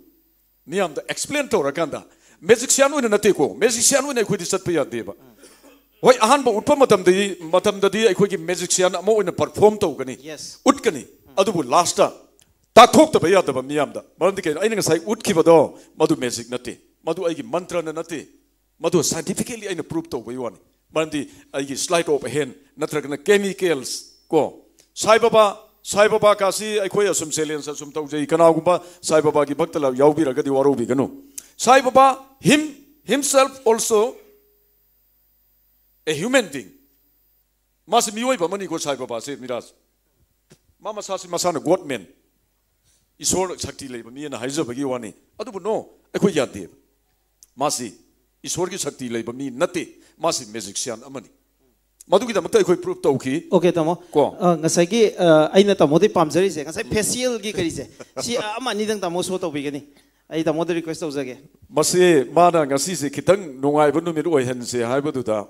ꯃꯤꯌꯥꯝꯗ explain ꯇꯧꯔꯀꯥꯟꯗ, magician ꯑꯣꯏꯅ ꯅꯠꯇꯦꯀꯣ, magician ꯑꯣꯏꯅ ꯑꯩꯈꯣꯏꯗꯤ ꯆꯠꯄ ꯌꯥꯗꯦꯕ꯫ ꯍꯣꯏ, ꯑꯍꯥꯟꯕ ꯎꯠꯄ ꯃꯇꯝꯗꯗꯤ, ꯃꯇꯝꯗꯗꯤ ꯑꯩꯈꯣꯏꯒꯤ magician ꯑꯃ ꯑꯣꯏꯅ perform ꯇꯧꯒꯅꯤ, Yes. ꯎꯠꯀꯅꯤ꯫ ꯑꯗꯨꯕꯨ lastꯇ ꯇꯥꯛꯊꯣꯛꯇꯕ ꯌꯥꯗꯕ ꯃꯤꯌꯥꯝꯗ, ꯃꯔꯝꯗꯤ ꯀꯩꯅꯣ, ꯑꯩꯅ ꯉꯁꯥꯏ ꯎꯠꯈꯤꯕꯗꯣ ꯃꯗꯨ magic ꯅꯠꯇꯦ, ꯃꯗꯨ ꯑꯩꯒꯤ ꯃꯟꯇ꯭ꯔꯅ ꯅꯠꯇꯦ, ꯃꯗꯨ scientifically ꯑꯩꯅ prove ꯇꯧꯕꯒꯤ ꯋꯥꯅꯤ꯫ ꯃꯔꯝꯗꯤ ꯑꯩꯒꯤ sleight of hand ꯅꯠꯇ꯭ꯔꯒꯅ chemicals ꯀꯣ, ꯁꯥꯏ ꯕꯕꯥ, ꯁꯥꯏ ꯕꯕꯥ ꯀꯥꯁꯤ ꯑꯩꯈꯣꯏ ꯑꯁꯨꯝ challenge ꯑꯁꯨꯝ ꯇꯧꯖꯩ, ꯀꯅꯥꯒꯨꯝꯕ ꯁꯥꯏ ꯕꯕꯥꯒꯤ ꯚꯛꯇ ꯌꯥꯎꯕꯤꯔꯒꯗꯤ ꯋꯥꯔꯧꯕꯤꯒꯅꯨ꯫ ꯁꯥꯏ ꯕꯕꯥ him, himself also a human being. ꯃꯥꯁꯤ ꯃꯤꯑꯣꯏꯕ ꯑꯃꯅꯤꯀꯣ, ꯁꯥꯏ ꯕꯕꯥꯁꯦ, ꯃꯤꯔꯥꯖ꯫ ꯃꯥ ꯃꯁꯥꯁꯤ ꯃꯁꯥꯅ God man, ꯏꯁꯣꯔ ꯁꯛꯇꯤ ꯂꯩꯕ ꯃꯤ ꯑꯅ ꯍꯥꯏꯖꯕꯒꯤ ꯋꯥꯅꯤ꯫ ꯑꯗꯨꯕꯨ no, ꯑꯩꯈꯣꯏ ꯌꯥꯗꯦ꯫ ꯃꯥꯁꯤ ꯏꯁꯣꯔꯒꯤ ꯁꯛꯇꯤ ꯂꯩꯕ ꯃꯤ ꯅꯠꯇꯦ꯫ ꯃꯥꯁꯤ magician ꯑꯃꯅꯤ꯫ ꯃꯗꯨꯒꯤꯗꯃꯛꯇ ꯑꯩꯈꯣꯏ prove ꯇꯧꯈꯤ꯫ Okay, ꯇꯥꯃꯣ꯫ ꯀꯣ꯫ ꯑ, ꯉꯁꯥꯏꯒꯤ, ꯑ, ꯑꯩꯅ ꯇꯥꯃꯣꯗꯩ ꯄꯥꯝꯖꯔꯤꯁꯦ, ꯉꯁꯥꯏ facialꯒꯤ ꯀꯔꯤꯁꯦ, ꯁꯤ, ꯑ, ꯑꯃ ꯑꯅꯤꯗꯪ ꯇꯥꯃꯣ show ꯇꯧꯕꯤꯒꯅꯤ꯫ ꯑꯩ ꯇꯥꯃꯣꯗ request ꯇꯧꯖꯒꯦ꯫ ꯃꯁꯤ ꯃꯥꯅ ꯉꯁꯤꯁꯦ ꯈꯤꯇꯪ ꯅꯨꯡꯉꯥꯏꯕ ꯅꯨꯃꯤꯠ ꯑꯣꯏꯍꯟꯁꯦ ꯍꯥꯏꯕꯗꯨꯗ,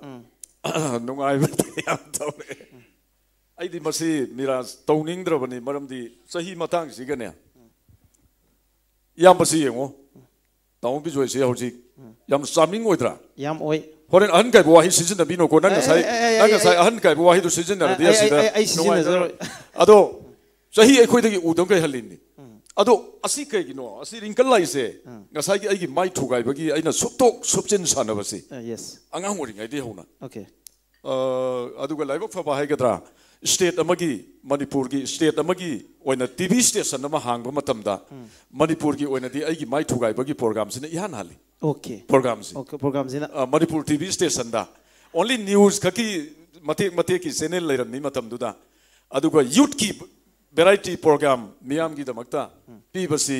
ꯅꯨꯡꯉꯥꯏꯕꯗꯤ ꯌꯥꯝ ꯇꯧꯔꯦ꯫ ꯑꯩꯗꯤ ꯃꯁꯤ ꯃꯤꯔꯥꯖ ꯇꯧꯅꯤꯡꯗ꯭ꯔꯕꯅꯤ, ꯃꯔꯝꯗꯤ ꯆꯍꯤ ꯃꯇꯥꯡꯁꯤꯒꯅꯦ꯫ ꯏꯌꯥꯝꯕꯁꯤ ꯌꯦꯡꯉꯣ, ꯇꯥꯃꯣ ꯕꯤꯖꯣꯏꯁꯦ ꯍꯧꯖꯤꯛ ꯌꯥꯝ ꯆꯥꯔꯃꯤꯡ ꯑꯣꯏꯗ꯭ꯔꯥ? ꯌꯥꯝ ꯑꯣꯏ꯫ ꯍꯣꯔꯦꯟ ꯑꯍꯟ ꯀꯥꯏꯕ ꯋꯥꯍꯩ ꯁꯤꯖꯤꯟꯅꯕꯤꯅꯣꯀꯣ꯫ ꯅꯪ ꯑꯦ, ꯉꯁꯥꯏ ꯑꯦ, ꯑꯦ, ꯅꯪ ꯑꯦ, ꯉꯁꯥꯏ ꯑꯦ, ꯑꯍꯟ ꯀꯥꯏꯕ ꯋꯥꯍꯩꯗꯣ ꯁꯤꯖꯤꯟꯅꯔꯗꯤ ꯑꯦ, ꯑꯩ, ꯑꯁꯤꯗ ꯑꯩ, ꯑꯩ ꯁꯤꯖꯤꯟꯅꯖꯔꯣꯏ꯫ ꯅꯨꯡꯉꯥꯏꯖꯔꯣꯏ꯫ ꯑꯗꯣ ꯆꯍꯤ ꯑꯩꯈꯣꯏꯗꯒꯤ ꯎꯗꯝ ꯀꯩ ꯍꯜꯂꯤꯅꯤ꯫ ꯑꯗꯣ ꯑꯁꯤ ꯀꯩꯒꯤꯅꯣ? ꯑꯁꯤ ꯔꯤꯡꯀꯜ ꯂꯥꯏꯁꯦ ꯉꯁꯥꯏꯒꯤ ꯑꯩꯒꯤ ꯃꯥꯏ ꯊꯨꯒꯥꯏꯕꯒꯤ ꯑꯩꯅ ꯁꯨꯞꯇꯣꯛ ꯁꯨꯞꯆꯤꯟ ꯁꯥꯟꯅꯕꯁꯤ ꯑ, yes. ꯑꯉꯥꯡ ꯑꯣꯏꯔꯤꯉꯩꯗꯒꯤ ꯍꯧꯅ Okay. ꯑ, ꯑꯗꯨꯒ ꯂꯥꯏꯕꯛ ꯐꯕ ꯍꯥꯏꯒꯗ꯭ꯔꯥ, ꯁ꯭ꯇꯦꯠ ꯑꯃꯒꯤ, ꯃꯅꯤꯄꯨꯔꯒꯤ ꯁ꯭ꯇꯦꯠ ꯑꯃꯒꯤ ꯑꯣꯏꯅ ꯇꯤ ꯚꯤ ꯁ꯭ꯇꯦꯁꯟ ꯑꯃ ꯍꯥꯡꯕ ꯃꯇꯝꯗ ꯃꯅꯤꯄꯨꯔꯒꯤ ꯑꯣꯏꯅꯗꯤ ꯑꯩꯒꯤ ꯃꯥꯏ ꯊꯨꯒꯥꯏꯕꯒꯤ ꯄ꯭ꯔꯣꯒꯥꯝꯁꯤꯅ ꯏꯍꯥꯟ ꯍꯥꯜꯂꯤ꯫ Okay. ꯄ꯭ꯔꯣꯒꯥꯝꯁꯤ Okay, ꯄ꯭ꯔꯣꯒꯥꯝꯁꯤꯅ ꯑ, ꯃꯅꯤꯄꯨꯔ ꯇꯤ ꯚꯤ ꯁ꯭ꯇꯦꯁꯟꯗ ꯑꯣꯟꯂꯤ ꯅ꯭ꯌꯨꯁ ꯈꯛꯀꯤ ꯃꯇꯦꯛ ꯃꯇꯦꯛꯀꯤ ꯆꯦꯅꯦꯜ ꯂꯩꯔꯝꯃꯤ ꯃꯇꯝꯗꯨꯗ꯫ ꯑꯗꯨꯒ ꯌꯨꯠꯀꯤ ꯚꯦꯔꯥꯏꯇꯤ ꯄ꯭ꯔꯣꯒꯥꯝ ꯃꯤꯌꯥꯝꯒꯤꯗꯃꯛꯇ ꯄꯤꯕꯁꯤ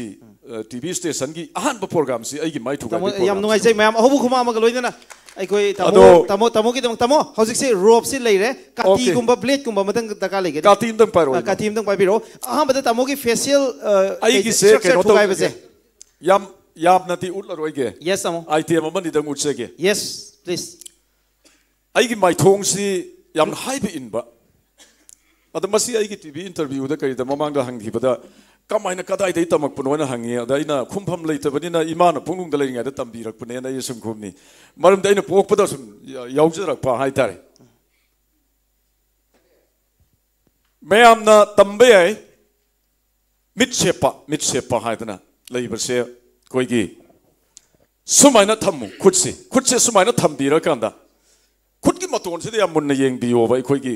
ꯇꯤ ꯚꯤ ꯁ꯭ꯇꯦꯁꯟꯒꯤ ꯑꯍꯥꯟꯕ ꯄ꯭ꯔꯣꯒꯥꯝꯁꯤ ꯑꯩꯒꯤ ꯃꯥꯏ ꯇꯥꯃꯣ, ꯊꯨꯒꯥꯏꯕꯒꯤ ꯌꯥꯝ ꯄ꯭ꯔꯣꯒꯥꯝꯁꯤ꯫ ꯅꯨꯡꯉꯥꯏꯖꯩ ꯃꯌꯥꯝ ꯑꯍꯧꯕ ꯈꯨꯃꯥꯡ ꯑꯃꯒ ꯂꯣꯏꯅꯅ ꯑꯩꯈꯣꯏ ꯇꯥꯃꯣ ꯑꯗꯣ ꯇꯥꯃꯣ ꯇꯥꯃꯣꯒꯤꯗꯃꯛ ꯇꯥꯃꯣ ꯍꯧꯖꯤꯛꯁꯦ ꯔꯣꯞꯁꯤ ꯂꯩꯔꯦ꯫ ꯀꯥꯇꯤꯒꯨꯝꯕ ꯕ꯭ꯂꯦꯗꯀꯨꯝꯕ ꯑꯃꯇꯪ ꯗꯔꯀꯥꯔ ꯂꯩꯒꯅꯤ꯫ ꯀꯥꯇꯤ ꯑꯝꯇꯪ ꯄꯥꯏꯔꯛꯑꯣ, ꯑ, ꯀꯥꯇꯤ ꯑꯝꯇꯪ ꯄꯥꯏꯕꯤꯔꯛꯑꯣ꯫ ꯑꯍꯥꯟꯕꯗ ꯇꯥꯃꯣꯒꯤ ꯐꯦꯁꯤꯌꯦꯜ ꯑꯩꯒꯤꯁꯦ ꯀꯩꯅꯣ ꯇꯧꯖꯒꯦ꯫ ꯌꯥꯝ ꯌꯥꯝꯅꯗꯤ ꯎꯠꯂꯔꯣꯏꯒꯦ꯫ Yes, ꯇꯥꯃꯣ꯫ ꯑꯥꯏꯇꯦꯝ ꯑꯃꯅꯤꯗꯪ ꯎꯠꯆꯒꯦ꯫ Yes, please. ꯑꯩꯒꯤ ꯃꯥꯏꯊꯣꯡꯁꯤ ꯌꯥꯝꯅ ꯍꯥꯏꯕ ꯏꯟꯕ꯫ ꯑꯗꯣ ꯃꯁꯤ ꯑꯩꯒꯤ ꯇꯤ ꯚꯤ ꯏꯟꯇꯔꯚ꯭ꯌꯨꯗ ꯀꯔꯤꯗ ꯃꯃꯥꯡꯗ ꯍꯪꯈꯤꯕꯗ ꯀꯃꯥꯏꯅ ꯀꯗꯥꯏꯗꯒꯤ ꯇꯝꯃꯛꯄꯅꯣ ꯍꯥꯏꯅ ꯍꯪꯉꯤ꯫ ꯑꯗ ꯑꯩꯅ ꯈꯨꯝꯐꯝ ꯂꯩꯇꯕꯅꯤꯅ ꯏꯃꯥꯅ ꯄꯨꯛꯅꯨꯡꯗ ꯂꯩꯔꯤꯉꯩꯗ ꯇꯝꯕꯤꯔꯛꯄꯅꯦꯅ ꯑꯩ ꯁꯨꯝ ꯈꯨꯝꯃꯤ꯫ ꯃꯔꯝꯗꯤ ꯑꯩꯅ ꯄꯣꯛꯄꯗ ꯁꯨꯝ ꯌꯥꯎꯖꯔꯛꯄ ꯍꯥꯏꯇꯥꯔꯦ꯫ ꯃꯌꯥꯝꯅ ꯇꯝꯕ ꯌꯥꯏ꯫ ꯃꯤꯠ ꯁꯦꯞꯄ, ꯃꯤꯠ ꯁꯦꯞꯄ ꯍꯥꯏꯗꯅ ꯂꯩꯕꯁꯦ ꯑꯩꯈꯣꯏꯒꯤ ꯁꯨꯃꯥꯏꯅ ꯊꯝꯃꯨ꯫ ꯈꯨꯠꯁꯤ, ꯈꯨꯠꯁꯦ ꯁꯨꯃꯥꯏꯅ ꯊꯝꯕꯤꯔꯀꯥꯟꯗ ꯈꯨꯠꯀꯤ ꯃꯇꯣꯟꯁꯤꯗ ꯌꯥꯝ ꯃꯨꯟꯅ ꯌꯦꯡꯕꯤꯌꯣꯕ꯫ ꯑꯩꯈꯣꯏꯒꯤ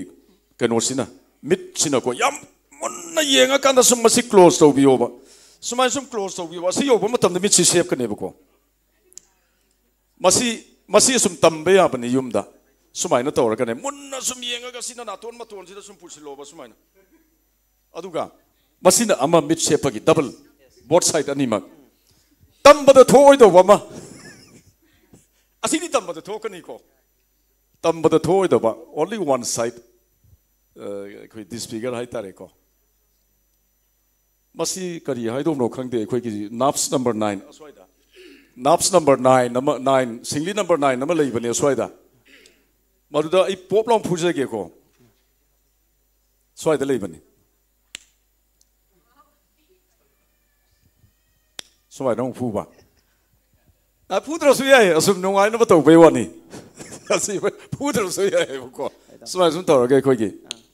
ꯀꯩꯅꯣꯁꯤꯅ, ꯃꯤꯠꯁꯤꯅꯀꯣ ꯌꯥꯝ ꯃꯨꯟꯅ ꯌꯦꯡꯉꯀꯥꯟꯗ ꯁꯨꯝ ꯃꯁꯤ ꯀ꯭ꯂꯣꯖ ꯇꯧꯕꯤꯌꯣꯕ꯫ ꯁꯨꯃꯥꯏꯅ ꯁꯨꯝ ꯀ꯭ꯂꯣꯖ ꯇꯧꯕꯤꯌꯣꯕ꯫ ꯑꯁꯤ ꯌꯧꯕ ꯃꯇꯝꯗ ꯃꯤꯠꯁꯤ ꯁꯦꯞꯀꯅꯦꯕꯀꯣ꯫ ꯃꯁꯤ, ꯃꯁꯤ ꯁꯨꯝ ꯇꯝꯕ ꯌꯥꯕꯅꯤ ꯌꯨꯝꯗ꯫ ꯁꯨꯃꯥꯏꯅ ꯇꯧꯔꯒꯅꯦ, ꯃꯨꯟꯅ ꯁꯨꯝ ꯌꯦꯡꯉꯒ ꯁꯤꯅ ꯅꯥꯇꯣꯟ ꯃꯇꯣꯟꯁꯤꯗ ꯁꯨꯝ ꯄꯨꯁꯤꯜꯂꯣꯕ ꯁꯨꯃꯥꯏꯅ꯫ ꯑꯗꯨꯒ ꯃꯁꯤꯅ ꯑꯃ ꯃꯤꯠ ꯁꯦꯞꯄꯒꯤ ꯗꯕꯜ, ꯕꯣꯠ ꯁꯥꯏꯠ ꯑꯅꯤꯃꯛ꯫ ꯇꯝꯕꯗ ꯊꯣꯛꯑꯣꯏꯗꯧꯕ ꯑꯃ꯫ ꯑꯁꯤꯗꯤ ꯇꯝꯕꯗ ꯊꯣꯛꯀꯅꯤꯀꯣ꯫ ꯇꯝꯕꯗ ꯊꯣꯛꯑꯣꯏꯗꯕ, only one side, ꯑ, ꯑꯩꯈꯣꯏ ꯗꯤꯁꯐꯤꯒꯔ ꯍꯥꯏꯇꯥꯔꯦꯀꯣ꯫ ꯃꯁꯤ ꯀꯔꯤ ꯍꯥꯏꯗꯧꯅꯣ ꯈꯪꯗꯦ꯫ ꯑꯩꯈꯣꯏꯒꯤ ꯅꯥꯞꯁ ꯅꯝꯕꯔ ꯅꯥꯏꯟ ꯑꯁ꯭ꯋꯥꯏꯗ, ꯅꯥꯞꯁ ꯅꯝꯕꯔ ꯅꯥꯏꯟ ꯑꯃ, ꯅꯥꯏꯟ, ꯁꯤꯡꯂꯤ ꯅꯝꯕꯔ ꯅꯥꯏꯟ ꯑꯃ ꯂꯩꯕꯅꯦ ꯑꯁ꯭ꯋꯥꯏꯗ꯫ ꯃꯗꯨꯗ ꯑꯩ ꯄꯣꯞ ꯂꯥꯎ ꯐꯨꯖꯒꯦꯀꯣ꯫ ꯁ꯭ꯋꯥꯏꯗ ꯂꯩꯕꯅꯤ꯫ ꯁꯨꯃꯥꯏꯅ ꯑꯃꯨꯛ ꯐꯨꯕ꯫ ꯑ, ꯐꯨꯗ꯭ꯔꯁꯨ ꯌꯥꯏ, ꯑꯁꯨꯝ ꯅꯨꯡꯉꯥꯏꯅꯕ ꯇꯧꯕꯩ ꯋꯥꯅꯤ꯫ ꯑꯁꯤ ꯐꯨꯗ꯭ꯔꯁꯨ ꯌꯥꯏꯑꯕꯀꯣ꯫ ꯁꯨꯃꯥꯏꯅ ꯁꯨꯝ ꯇꯧꯔꯒꯦ ꯑꯩꯈꯣꯏꯒꯤ꯫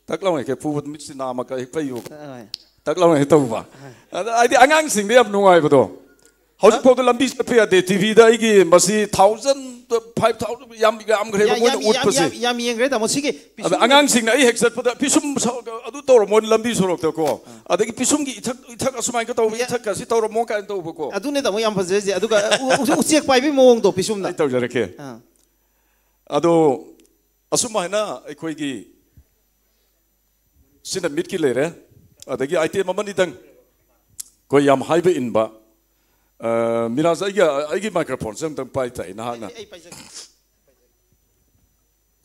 ꯇꯛ ꯂꯥꯎꯅ ꯍꯦꯛ ꯐꯨꯕ, ꯃꯤꯠꯁꯤ ꯅꯥꯝꯃꯒ ꯍꯦꯛ ꯄꯩꯌꯨ꯫ ꯍꯣꯏ꯫ ꯇꯛ ꯂꯥꯎꯅ ꯍꯦꯛ ꯇꯧꯕ꯫ ꯑꯗ ꯍꯥꯏꯗꯤ ꯑꯉꯥꯡꯁꯤꯡꯗ ꯌꯥꯝ ꯅꯨꯡꯉꯥꯏꯕꯗꯣ꯫ ꯍꯧꯖꯤꯛꯐꯥꯎꯗ ꯂꯝꯕꯤ ꯆꯠꯄ ꯌꯥꯗꯦ꯫ ꯇꯤꯚꯤꯗ ꯑꯩꯒꯤ ꯃꯁꯤ ꯊꯥꯎꯖꯟ, ꯐꯥꯏꯚ ꯊꯥꯎꯖꯟ ꯌꯥꯝ ꯌꯥꯝꯈ꯭ꯔꯦꯕ ꯌꯥꯝ, ꯃꯣꯏꯅ ꯌꯥꯝ, ꯌꯥꯝ, ꯎꯠꯄꯁꯦ꯫ ꯌꯥꯝ, ꯌꯥꯝ ꯌꯦꯡꯈ꯭ꯔꯦ, ꯇꯥꯃꯣ꯫ ꯁꯤꯒꯤ ꯑꯗ ꯄꯤꯁꯨꯝ ꯑꯉꯥꯡꯁꯤꯡꯅ ꯑꯩ ꯍꯦꯛ ꯆꯠꯄꯗ ꯄꯤꯁꯨꯝ ꯁ-, ꯑꯗꯨ ꯇꯧꯔꯝꯃꯣ ꯂꯝꯕꯤ ꯁꯣꯔꯣꯛꯇꯀꯣ꯫ ꯑꯗꯒꯤ ꯄꯤꯁꯨꯝꯒꯤ ꯏꯊꯛ, ꯏꯊꯛ ꯑꯁꯨꯃꯥꯏꯅ ꯇꯧꯕ, ꯌꯥ- ꯏꯊꯛꯀꯁꯤ ꯇꯧꯔꯝꯃꯣ ꯀꯥꯏꯅ ꯇꯧꯕꯀꯣ꯫ ꯑꯗꯨꯅꯦ, ꯇꯥꯃꯣ, ꯌꯥꯝ ꯐꯖꯩꯁꯦ꯫ ꯑꯗꯨꯒ ꯎ-, ꯎ-, ꯎꯆꯦꯛ ꯄꯥꯏꯕꯒꯤ ꯃꯑꯣꯡꯗꯣ ꯄꯤꯁꯨꯝꯅ꯫ ꯑꯩ ꯇꯧꯖꯔꯛꯀꯦ꯫ ꯑꯥ꯫ ꯑꯗꯣ ꯑꯁꯨꯝ ꯍꯥꯏꯅ ꯑꯩꯈꯣꯏꯒꯤ ꯁꯤꯅ ꯃꯤꯠꯀꯤ ꯂꯩꯔꯦ꯫ ꯑꯗꯒꯤ ꯑꯥꯏꯇꯦꯝ ꯑꯃꯅꯤꯗꯪ ꯑꯩꯈꯣꯏ ꯌꯥꯝ ꯍꯥꯏꯕ ꯏꯟꯕ꯫ ꯑ, ꯃꯤꯔꯥꯖ, ꯑꯩꯒꯤ, ꯑꯩꯒꯤ ꯃꯥꯏꯀ꯭ꯔꯣꯐꯣꯟꯁꯦ ꯑꯃꯨꯛꯇꯪ ꯄꯥꯏ ꯇꯥꯏ ꯅꯍꯥꯛꯅ꯫ ꯑꯩ, ꯑꯩ ꯄꯥꯏꯖꯒꯦ꯫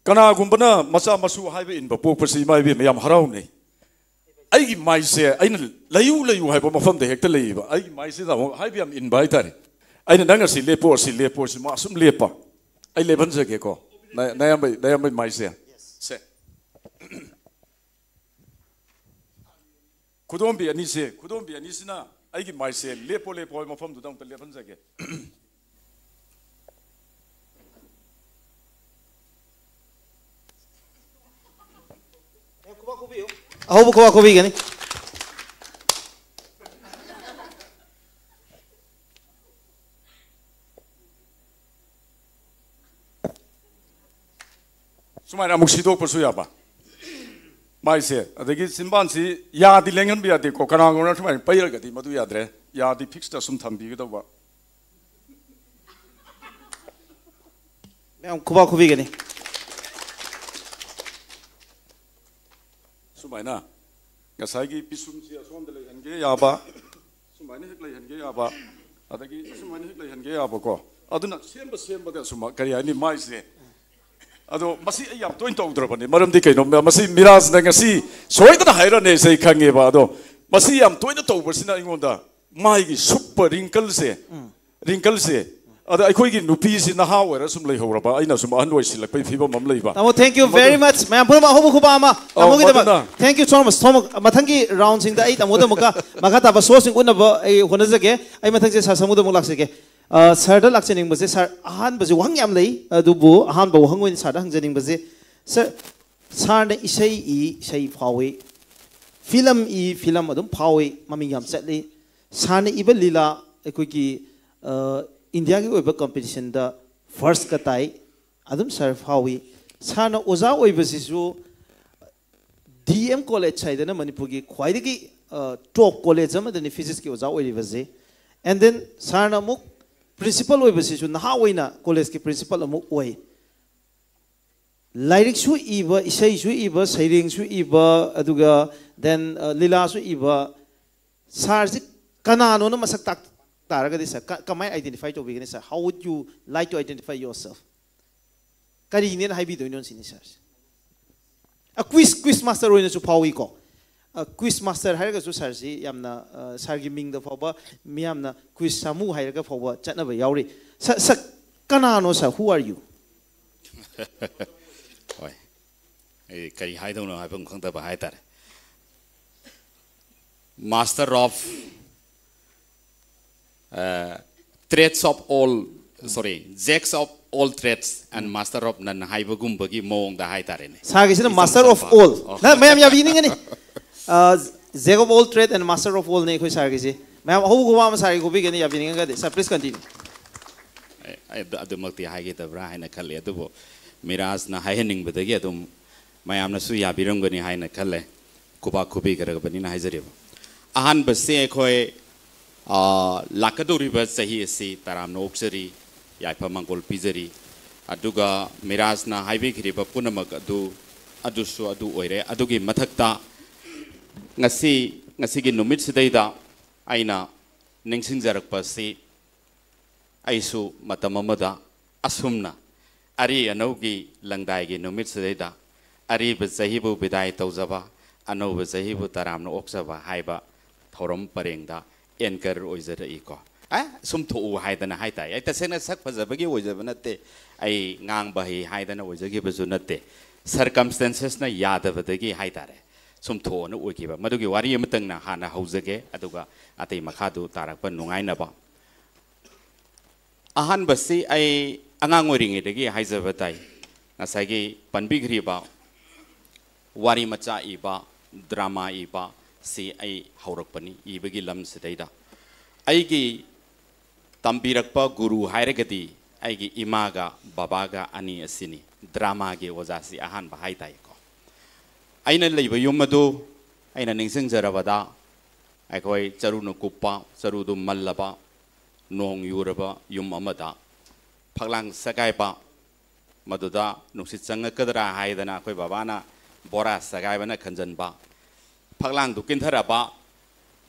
ꯀꯅꯥꯒꯨꯝꯕꯅ ꯃꯆꯥ ꯃꯁꯨ ꯍꯥꯏꯕ ꯏꯟꯕ ꯄꯣꯛꯄꯁꯤ, ꯏꯃꯥ ꯏꯕꯦꯝꯃ, ꯌꯥꯝ ꯍꯔꯥꯎꯅꯩ꯫ ꯑꯩꯒꯤ ꯃꯥꯏꯁꯦ ꯑꯩꯅ ꯂꯩꯌꯨ ꯂꯩꯌꯨ ꯍꯥꯏꯕ ꯃꯐꯝꯗ ꯍꯦꯛꯇ ꯂꯩꯌꯦꯕ꯫ ꯑꯩꯒꯤ ꯃꯥꯏꯁꯤꯗ ꯑꯃꯨꯛ ꯍꯥꯏꯕ ꯌꯥꯝ ꯏꯟꯕ ꯍꯥꯏꯇꯥꯔꯦ꯫ ꯑꯩꯅ "ꯅꯪ ꯑꯁꯤ ꯂꯦꯞꯄꯣ, ꯑꯁꯤ ꯂꯦꯞꯄꯣ", ꯑꯁꯤ ꯃꯥ ꯑꯁꯨꯝ ꯂꯦꯞꯄ꯫ ꯑꯩ ꯂꯦꯞꯍꯟꯖꯒꯦꯀꯣ꯫ ꯅ-, ꯅꯌꯥꯝꯕꯩ, ꯅꯌꯥꯝꯕꯩ ꯃꯥꯏꯁꯦ꯫ ꯁꯦ꯫ ꯈꯨꯗꯣꯝꯕꯤ ꯑꯅꯤꯁꯦ, ꯈꯨꯗꯣꯝꯕꯤ ꯑꯅꯤꯁꯤꯅ ꯑꯩꯒꯤ ꯃꯥꯏꯁꯦ ꯂꯦꯞꯄꯣ, ꯂꯦꯞꯄꯣ ꯍꯥꯏꯕ ꯃꯐꯝꯗꯨꯗ ꯑꯃꯨꯛꯇ ꯂꯦꯞꯍꯟꯖꯒꯦ꯫ ꯑꯍꯧꯕ ꯈꯨꯕꯥꯛ ꯈꯨꯕꯤꯒꯅꯤ꯫ ꯁꯨꯃꯥꯏꯅ ꯑꯃꯨꯛ ꯁꯤꯗꯣꯛꯄꯁꯨ ꯌꯥꯕ꯫ ꯃꯥꯏꯁꯦ, ꯑꯗꯒꯤ ꯆꯤꯟꯕꯥꯟꯁꯤ ꯌꯥꯗꯤ ꯂꯦꯡꯍꯟꯕ ꯌꯥꯗꯦꯀꯣ꯫ ꯀꯅꯥꯒꯨꯝꯕꯅ ꯁꯨꯃꯥꯏꯅ ꯄꯩꯔꯒꯗꯤ ꯃꯗꯨ ꯌꯥꯗ꯭ꯔꯦ꯫ ꯌꯥꯗꯤ ꯐꯤꯛꯁꯇ ꯁꯨꯝ ꯊꯝꯕꯤꯒꯗꯧꯕ꯫ ꯃꯌꯥꯝ ꯈꯨꯕꯥꯛ ꯈꯨꯕꯤꯒꯅꯤ꯫ ꯁꯨꯃꯥꯏꯅ ꯉꯁꯥꯏꯒꯤ ꯄꯤꯁꯨꯝꯁꯤ ꯑꯁꯣꯝꯗ ꯂꯩꯍꯟꯒꯦ ꯌꯥꯕ, ꯁꯨꯃꯥꯏꯅ ꯍꯦꯛ ꯂꯩꯍꯟꯒꯦ ꯌꯥꯕ, ꯑꯗꯒꯤ ꯁꯨꯃꯥꯏꯅ ꯍꯦꯛ ꯂꯩꯍꯟꯒꯦ ꯌꯥꯕꯀꯣ꯫ ꯑꯗꯨꯅ ꯁꯦꯝꯕ ꯁꯦꯝꯕꯗ ꯁꯨꯝ, ꯀꯔꯤ ꯍꯥꯏꯅꯤ, ꯃꯥꯏꯁꯦ꯫ ꯑꯗꯣ ꯃꯁꯤ ꯑꯩ ꯌꯥꯝ ꯇꯣꯏꯅ ꯇꯧꯗ꯭ꯔꯕꯅꯤ, ꯃꯔꯝꯗꯤ ꯀꯩꯅꯣ, ꯃꯁꯤ ꯃꯤꯔꯥꯖꯅ ꯉꯁꯤ ꯁꯣꯏꯗꯅ ꯍꯥꯏꯔꯅꯦꯁꯦ ꯑꯩ ꯈꯪꯉꯦꯕ꯫ ꯑꯗꯣ ꯃꯁꯤ ꯌꯥꯝ ꯇꯣꯏꯅ ꯇꯧꯕꯁꯤꯅ ꯑꯩꯉꯣꯟꯗ ꯃꯥꯏꯒꯤ ꯁꯨꯞꯄ ꯔꯤꯡꯀꯜꯁꯦ, ꯔꯤꯡꯀꯜꯁꯦ, ꯑꯗ ꯑꯩꯈꯣꯏꯒꯤ ꯅꯨꯄꯤꯁꯤ ꯅꯍꯥ ꯑꯣꯏꯔ ꯁꯨꯝ ꯂꯩꯍꯧꯔꯕ, ꯑꯩꯅ ꯁꯨꯝ ꯑꯍꯟ ꯑꯣꯏꯁꯤꯜꯂꯛꯄꯒꯤ ꯐꯤꯕꯝ ꯑꯃ ꯂꯩꯕ꯫ ꯇꯥꯃꯣ, thank you ꯃꯗꯨ very much꯫ ꯃꯌꯥꯝ ꯄꯨꯝꯅꯃꯛ ꯑꯍꯧꯕ ꯈꯨꯕꯥꯛ ꯑꯃ ꯑꯧ, ꯇꯥꯃꯣꯒꯤꯗꯃꯛ꯫ ꯃꯗꯨꯅ Thank you so much꯫ ꯊꯣꯃ-, ꯃꯊꯪꯒꯤ ꯔꯥꯎꯟꯁꯤꯡꯗ ꯑꯩ ꯇꯥꯃꯣꯗ ꯑꯃꯨꯛꯀ ꯃꯈꯥ ꯇꯥꯕ ꯁꯣꯁꯤꯡ ꯎꯠꯅꯕ ꯑꯩ ꯍꯣꯠꯅꯖꯒꯦ꯫ ꯑꯩ ꯃꯊꯪꯁꯦ ꯁꯥꯔ ꯁꯥꯃꯨꯗ ꯑꯃꯨꯛ ꯂꯥꯛꯆꯒꯦ꯫ ꯑ, ꯁꯥꯔꯗ ꯂꯥꯛꯆꯅꯤꯡꯕꯁꯦ, ꯁꯥꯔ, ꯑꯍꯥꯟꯕꯁꯦ ꯋꯥꯍꯪ ꯌꯥꯝ ꯂꯩ, ꯑꯗꯨꯕꯨ ꯑꯍꯥꯟꯕ ꯋꯥꯍꯪ ꯑꯣꯏꯅ ꯁꯥꯔꯗ ꯍꯪꯖꯅꯤꯡꯕꯁꯦ, ꯁꯥꯔ, ꯁꯥꯔꯅ ꯏꯁꯩ ꯏ, ꯏꯁꯩ ꯐꯥꯎꯏ, ꯐꯤꯂꯝ ꯏ, ꯐꯤꯂꯝ ꯑꯗꯨꯝ ꯐꯥꯎꯏ, ꯃꯃꯤꯡ ꯌꯥꯝ ꯆꯠꯂꯤ꯫ ꯁꯥꯔꯅ ꯏꯕ ꯂꯤꯂꯥ ꯑꯩꯈꯣꯏꯒꯤ, ꯑ, ꯏꯟꯗꯤꯌꯥꯒꯤ ꯑꯣꯏꯕ ꯀꯝꯄꯤꯇꯤꯁꯟꯗ ꯐꯥꯔꯁꯀ ꯇꯥꯏ, ꯑꯗꯨꯝ ꯁꯥꯔ ꯐꯥꯎꯏ꯫ ꯁꯥꯔꯅ ꯑꯣꯖꯥ ꯑꯣꯏꯕꯁꯤꯁꯨ ꯗꯤ ꯑꯦꯝ ꯀꯣꯂꯦꯖ ꯍꯥꯏꯗꯅ ꯃꯅꯤꯄꯨꯔꯒꯤ ꯈ꯭ꯋꯥꯏꯗꯒꯤ, ꯑ, ꯇꯣꯞ ꯀꯣꯂꯦꯖ ꯑꯃꯗꯅꯤ ꯐꯤꯖꯤꯛꯁꯀꯤ ꯑꯣꯖꯥ ꯑꯣꯏꯔꯤꯕꯁꯦ꯫ And then ꯁꯥꯔꯅ ꯑꯃꯨꯛ ꯄ꯭ꯔꯤꯟꯁꯤꯄꯜ ꯑꯣꯏꯕꯁꯤꯁꯨ ꯅꯍꯥ ꯑꯣꯏꯅ ꯀꯣꯂꯦꯖꯀꯤ ꯄ꯭ꯔꯤꯟꯁꯤꯄꯜ ꯑꯃꯨꯛ ꯑꯣꯏ꯫ ꯂꯥꯏꯔꯤꯛꯁꯨ ꯏꯕ, ꯏꯁꯩꯁꯨ ꯏꯕ, ꯁꯩꯔꯦꯡꯁꯨ ꯏꯕ, ꯑꯗꯨꯒ then, ꯑ, ꯂꯤꯂꯥꯁꯨ ꯏꯕ꯫ ꯁꯥꯔꯁꯤ ꯀꯅꯥꯅꯣꯅ ꯃꯁꯛ ꯇꯥꯛ-, ꯇꯥꯔꯒꯗꯤ ꯁꯥꯔ, ꯀ-, ꯀꯃꯥꯏꯅ identify ꯇꯧꯕꯤꯒꯅꯤ ꯁꯥꯔ? How would you like to identify yourself? ꯀꯔꯤꯅꯦꯅ ꯍꯥꯏꯕꯤꯗꯣꯏꯅꯣ ꯁꯤꯅꯤ ꯁꯥꯔꯁꯦ꯫ ꯑ, quiz, quiz master ꯑꯣꯏꯅꯁꯨ ꯐꯥꯎꯏꯀꯣ꯫ ꯑ, quiz master ꯍꯥꯏꯔꯒꯁꯨ ꯁꯥꯔꯁꯤ ꯌꯥꯝꯅ, ꯑ, ꯁꯥꯔꯒꯤ ꯃꯤꯡꯗ ꯐꯥꯎꯕ ꯃꯤꯌꯥꯝꯅ quiz ꯁꯥꯃꯨ ꯍꯥꯏꯔꯒ ꯐꯥꯎꯕ ꯆꯠꯅꯕ ꯌꯥꯎꯔꯤ꯫ ꯁꯥꯔ, ꯁꯥꯔ, ꯀꯅꯥꯅꯣ ꯁꯥꯔ? Who are you? ꯍꯣꯏ, ꯑꯩ ꯀꯔꯤ ꯍꯥꯏꯗꯧꯅꯣ ꯍꯥꯏꯐꯝ ꯈꯪꯗꯕ ꯍꯥꯏꯇꯥꯔꯦ꯫ Master of, uh, trades of all, sorry, jacks of all trades and master of none ꯍꯥꯏꯕꯒꯨꯝꯕꯒꯤ ꯃꯑꯣꯡꯗ ꯍꯥꯏꯇꯥꯔꯦꯅꯦ꯫ ꯁꯥꯔꯒꯤꯁꯤꯅ ꯏꯆꯝ master of ꯆꯝꯕ꯫ All꯫ ꯅ ꯃꯌꯥꯝ ꯌꯥꯕꯤꯅꯤꯡꯒꯅꯤ꯫ ꯑ, jack of all trade and master of all ꯅꯦ ꯑꯩꯈꯣꯏ ꯁꯥꯔꯒꯤꯁꯦ꯫ ꯃꯌꯥꯝ ꯑꯍꯧꯕ ꯋꯥ ꯑꯃ ꯁꯥꯔꯒꯤ ꯈꯣꯕꯤꯒꯅꯤ, ꯌꯥꯕꯤꯅꯤꯡꯉꯒꯗꯤ꯫ Sir, please continue. ꯑꯩ, ꯑꯩ ꯑꯗꯨ-, ꯑꯗꯨꯃꯛꯇꯤ ꯍꯥꯏꯒꯗꯕ꯭ꯔꯥ ꯍꯥꯏꯅ ꯈꯜꯂꯤ, ꯑꯗꯨꯕꯨ ꯃꯤꯔꯥꯖꯅ ꯍꯥꯏꯍꯟꯅꯤꯡꯕꯗꯒꯤ ꯑꯗꯨꯝ ꯃꯌꯥꯝꯅꯁꯨ ꯌꯥꯕꯤꯔꯝꯒꯅꯤ ꯍꯥꯏꯅ ꯈꯜꯂꯦ꯫ ꯈꯨꯕꯥꯛ ꯈꯨꯕꯤꯈ꯭ꯔꯕꯅꯤꯅ ꯍꯥꯏꯖꯔꯤꯕ꯫ ꯑꯍꯥꯟꯕꯁꯦ ꯑꯩꯈꯣꯏ, ꯑ, ꯂꯥꯛꯀꯗꯧꯔꯤꯕ ꯆꯍꯤ ꯑꯁꯤ ꯇꯔꯥꯝꯅ ꯑꯣꯛꯆꯔꯤ, ꯌꯥꯏꯐ ꯃꯪꯒꯣꯜ ꯄꯤꯖꯔꯤ꯫ ꯑꯗꯨꯒ ꯃꯤꯔꯥꯖꯅ ꯍꯥꯏꯕꯤꯈ꯭ꯔꯤꯕ ꯄꯨꯝꯅꯃꯛ ꯑꯗꯨ, ꯑꯗꯨꯁꯨ ꯑꯗꯨ ꯑꯣꯏꯔꯦ꯫ ꯑꯗꯨꯒꯤ ꯃꯊꯛꯇ ꯉꯁꯤ, ꯉꯁꯤꯒꯤ ꯅꯨꯃꯤꯠꯁꯤꯗꯩꯗ ꯑꯩꯅ ꯅꯤꯡꯁꯤꯡꯖꯔꯛꯄꯁꯤ, ꯑꯩꯁꯨ ꯃꯇꯝ ꯑꯃꯗ ꯑꯁꯨꯝꯅ ꯑꯔꯤ ꯑꯅꯧꯒꯤ ꯂꯪꯗꯥꯏꯒꯤ ꯅꯨꯃꯤꯠꯁꯤꯗꯩꯗ ꯑꯔꯤꯕ ꯆꯍꯤꯕꯨ ꯕꯤꯗꯥꯏ ꯇꯧꯖꯕ, ꯑꯅꯧꯕ ꯆꯍꯤꯕꯨ ꯇꯔꯥꯝꯅ ꯑꯣꯛꯆꯕ ꯍꯥꯏꯕ ꯊꯧꯔꯝ ꯄꯔꯦꯡꯗ anchor ꯑꯣꯏꯖꯔꯛꯏꯀꯣ꯫ ꯑꯦ, ꯁꯨꯝ ꯊꯣꯛꯎ ꯍꯥꯏꯗꯅ ꯍꯥꯏꯇꯥꯏ꯫ ꯑꯩ ꯇꯁꯦꯡꯅ ꯁꯛ ꯐꯖꯕꯒꯤ ꯑꯣꯏꯖꯕ ꯅꯠꯇꯦ, ꯑꯩ ꯉꯥꯡꯕ ꯍꯩ ꯍꯥꯏꯗꯅ ꯑꯣꯏꯖꯈꯤꯕꯁꯨ ꯅꯠꯇꯦ, circumstancesꯅ ꯌꯥꯗꯕꯗꯒꯤ ꯍꯥꯏꯇꯥꯔꯦ, ꯁꯨꯝ ꯊꯣꯛꯑꯅ ꯑꯣꯏꯈꯤꯕ꯫ ꯃꯗꯨꯒꯤ ꯋꯥꯔꯤ ꯑꯃꯇꯪꯅ ꯍꯥꯟꯅ ꯍꯧꯖꯒꯦ, ꯑꯗꯨꯒ ꯑꯇꯩ ꯃꯈꯥꯗꯨ ꯇꯥꯔꯛꯄ ꯅꯨꯡꯉꯥꯏꯅꯕ꯫ ꯑꯍꯥꯟꯕꯁꯤ ꯑꯩ ꯑꯉꯥꯡ ꯑꯣꯏꯔꯤꯉꯩꯗꯒꯤ ꯍꯥꯏꯖꯕ ꯇꯥꯏ꯫ ꯉꯁꯥꯏꯒꯤ ꯄꯟꯕꯤꯈ꯭ꯔꯤꯕ ꯋꯥꯔꯤ ꯃꯆꯥ ꯏꯕ, ꯗ꯭ꯔꯃꯥ ꯏꯕ ꯁꯤ ꯑꯩ ꯍꯧꯔꯛꯄꯅꯤ, ꯏꯕꯒꯤ ꯂꯝꯁꯤꯗꯩꯗ꯫ ꯑꯩꯒꯤ ꯇꯝꯕꯤꯔꯛꯄ ꯒꯨꯔꯨ ꯍꯥꯏꯔꯒꯗꯤ ꯑꯩꯒꯤ ꯏꯃꯥꯒ ꯕꯕꯥꯒ ꯑꯅꯤ ꯑꯁꯤꯅꯤ꯫ ꯗ꯭ꯔꯃꯥꯒꯤ ꯑꯣꯖꯥꯁꯤ ꯑꯍꯥꯟꯕ ꯍꯥꯏ ꯇꯥꯏꯀꯣ꯫ ꯑꯩꯅ ꯂꯩꯕ ꯌꯨꯝ ꯑꯗꯨ ꯑꯩꯅ ꯅꯤꯡꯁꯤꯡꯖꯔꯕꯗ, ꯑꯩꯈꯣꯏ ꯆꯔꯨꯅ ꯀꯨꯞꯄ, ꯆꯔꯨꯗꯨ ꯃꯜꯂꯕ, ꯅꯣꯡ ꯌꯨꯔꯕ ꯌꯨꯝ ꯑꯃꯗ ꯐꯛꯂꯥꯡ ꯁꯦꯒꯥꯏꯕ, ꯃꯗꯨꯗ ꯅꯨꯡꯁꯤꯠ ꯆꯪꯉꯛꯀꯗ꯭ꯔꯥ ꯍꯥꯏꯗꯅ ꯑꯩꯈꯣꯏ ꯕꯕꯥꯅ ꯕꯣꯔꯥ ꯁꯦꯒꯥꯏꯕꯅ ꯈꯟꯖꯟꯕ, ꯐꯛꯂꯥꯡꯗꯨ ꯀꯤꯟꯊꯔꯕ,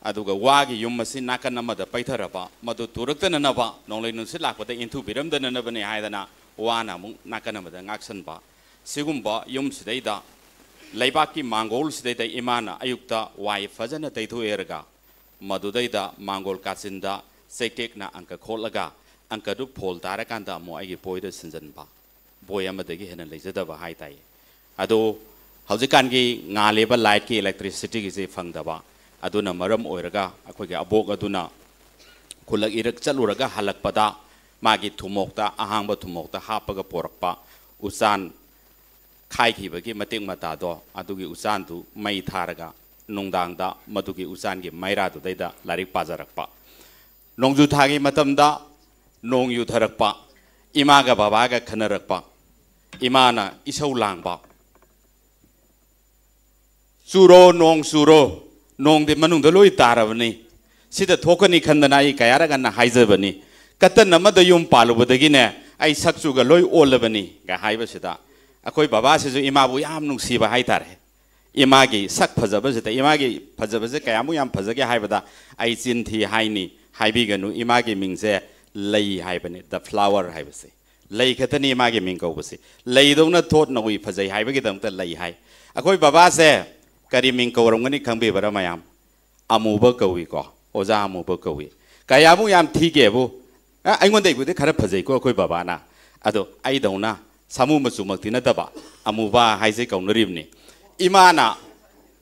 ꯑꯗꯨꯒ ꯋꯥꯒꯤ ꯌꯨꯝ ꯑꯁꯤ ꯅꯥꯀꯟ ꯑꯃꯗ ꯄꯩꯊꯔꯕ, ꯃꯗꯨ ꯇꯨꯔꯛꯇꯅꯅꯕ, ꯅꯣꯡꯂꯩ ꯅꯨꯡꯁꯤꯠ ꯂꯥꯛꯄꯗ ꯏꯟꯊꯨꯕꯤꯔꯝꯗꯅꯅꯕꯅꯤ ꯍꯥꯏꯗꯅ ꯋꯥꯅ ꯑꯃꯨꯛ ꯅꯥꯀꯟ ꯑꯃꯗ ꯉꯥꯛꯁꯟꯕ, ꯁꯤꯒꯨꯝꯕ ꯌꯨꯝꯁꯤꯗꯩꯗ, ꯂꯩꯕꯥꯛꯀꯤ ꯃꯥꯡꯒꯣꯜꯁꯤꯗꯩꯗ ꯏꯃꯥꯅ ꯑꯌꯨꯛꯇ ꯋꯥꯏ ꯐꯖꯅ ꯇꯩꯊꯣꯛꯑꯦꯔꯒ, ꯃꯗꯨꯗꯩꯗ ꯃꯥꯡꯒꯣꯜ ꯀꯥꯆꯤꯟꯗ ꯆꯩꯇꯦꯛꯅ ꯑꯪꯀ ꯈꯣꯠꯂꯒ, ꯑꯪꯀꯗꯨ ꯐꯣꯜ ꯇꯥꯔꯀꯥꯟꯗ ꯑꯃꯨꯛ ꯑꯩꯒꯤ ꯕꯣꯏꯗ ꯁꯤꯟꯖꯟꯕ, ꯕꯣꯏ ꯑꯃꯗꯒꯤ ꯍꯦꯟꯅ ꯂꯩꯖꯗꯕ ꯍꯥꯏ ꯇꯥꯏ꯫ ꯑꯗꯣ ꯍꯧꯖꯤꯛꯀꯥꯟꯒꯤ ꯉꯥꯜꯂꯤꯕ ꯂꯥꯏꯠꯀꯤ, ꯏꯂꯦꯛꯇ꯭ꯔꯤꯁꯤꯇꯤꯒꯤꯁꯤ ꯐꯪꯗꯕ, ꯑꯗꯨꯅ ꯃꯔꯝ ꯑꯣꯏꯔꯒ ꯑꯩꯈꯣꯏꯒꯤ ꯑꯕꯣꯛ ꯑꯗꯨꯅ ꯈꯨꯜꯂꯛ ꯏꯔꯛ ꯆꯠꯂꯨꯔꯒ ꯍꯜꯂꯛꯄꯗ ꯃꯥꯒꯤ ꯊꯨꯃꯣꯛꯇ, ꯑꯍꯥꯡꯕ ꯊꯨꯃꯣꯛꯇ ꯍꯥꯞꯄꯒ ꯄꯣꯔꯛꯄ ꯎꯆꯥꯟ ꯈꯥꯏꯈꯤꯕꯒꯤ ꯃꯇꯦꯛ ꯃꯇꯥꯗꯣ, ꯑꯗꯨꯒꯤ ꯎꯆꯥꯟꯗꯨ ꯃꯩ ꯊꯥꯔꯒ ꯅꯨꯡꯗꯥꯡꯗ ꯃꯗꯨꯒꯤ ꯎꯆꯥꯟꯒꯤ ꯃꯩꯔꯥꯗꯨꯗꯩꯗ ꯂꯥꯏꯔꯤꯛ ꯄꯥꯖꯔꯛꯄ꯫ ꯅꯣꯡꯖꯨ ꯊꯥꯒꯤ ꯃꯇꯝꯗ ꯅꯣꯡ ꯌꯨꯊꯔꯛꯄ, ꯏꯃꯥꯒ ꯕꯕꯥꯒ ꯈꯟꯅꯔꯛꯄ, ꯏꯃꯥꯅ ꯏꯁꯧ ꯂꯥꯡꯕ, "ꯆꯨꯔꯣ, ꯅꯣꯡ ꯆꯨꯔꯣ, ꯅꯣꯡꯗꯤ ꯃꯅꯨꯡꯗ ꯂꯣꯏ ꯇꯥꯔꯕꯅꯤ, ꯁꯤꯗ ꯊꯣꯛꯀꯅꯤ ꯈꯟꯗꯅ ꯑꯩ ꯀꯌꯥꯔꯛ ꯍꯟꯅ ꯍꯥꯏꯖꯕꯅꯤ, ꯀꯇꯟ ꯑꯃꯗ ꯌꯨꯝ ꯄꯥꯜꯂꯨꯕꯗꯒꯤꯅꯦ ꯑꯩ ꯁꯛꯆꯨꯒ ꯂꯣꯏ ꯑꯣꯜꯂꯕꯅꯤ" ꯒ ꯍꯥꯏꯕꯁꯤꯗ, ꯑꯩꯈꯣꯏ ꯕꯕꯥꯁꯤꯁꯨ ꯏꯃꯥꯕꯨ ꯌꯥꯝ ꯅꯨꯡꯁꯤꯕ ꯍꯥꯏꯇꯥꯔꯦ꯫ ꯏꯃꯥꯒꯤ ꯁꯛ ꯐꯖꯕꯁꯤꯗ, ꯏꯃꯥꯒꯤ ꯐꯖꯕꯁꯦ ꯀꯌꯥꯃꯨꯛ ꯌꯥꯝ ꯐꯖꯒꯦ ꯍꯥꯏꯕꯗ, ꯑꯩ ꯆꯤꯟ ꯊꯤ ꯍꯥꯏꯅꯤ, ꯍꯥꯏꯕꯤꯒꯅꯨ, ꯏꯃꯥꯒꯤ ꯃꯤꯡꯁꯦ ꯂꯩ ꯍꯥꯏꯕꯅꯤ, the flower ꯍꯥꯏꯕꯁꯦ꯫ ꯂꯩ ꯈꯛꯇꯅꯤ ꯃꯥꯒꯤ ꯃꯤꯡ ꯀꯧꯕꯁꯤ꯫ ꯂꯩꯗꯧꯅ ꯊꯣꯠ ꯅꯧꯏ ꯐꯖꯩ ꯍꯥꯏꯕꯒꯤꯗꯃꯛꯇ ꯂꯩ ꯍꯥꯏ꯫ ꯑꯩꯈꯣꯏ ꯕꯕꯥꯁꯦ ꯀꯔꯤ ꯃꯤꯡ ꯀꯧꯔꯝꯒꯅꯤ ꯈꯪꯕꯤꯕ꯭ꯔꯥ ꯃꯌꯥꯝ? ꯑꯃꯨꯕ ꯀꯧꯏꯀꯣ, ꯑꯣꯖꯥ ꯑꯃꯨꯕ ꯀꯧꯏ꯫ ꯀꯌꯥꯃꯨꯛ ꯌꯥꯝ ꯊꯤꯒꯦꯕꯨ, ꯑ, ꯑꯩꯉꯣꯟꯗꯩꯕꯨꯗꯤ ꯈꯔ ꯐꯖꯩꯀꯣ ꯑꯩꯈꯣꯏ ꯕꯕꯥꯅ, ꯑꯗꯣ ꯑꯩꯗꯧꯅ ꯁꯥꯃꯨ ꯃꯆꯨꯃꯛꯇꯤ ꯅꯠꯇꯕ, ꯑꯃꯨꯕ ꯍꯥꯏꯁꯦ ꯀꯧꯅꯔꯤꯕꯅꯤ꯫ ꯏꯃꯥꯅ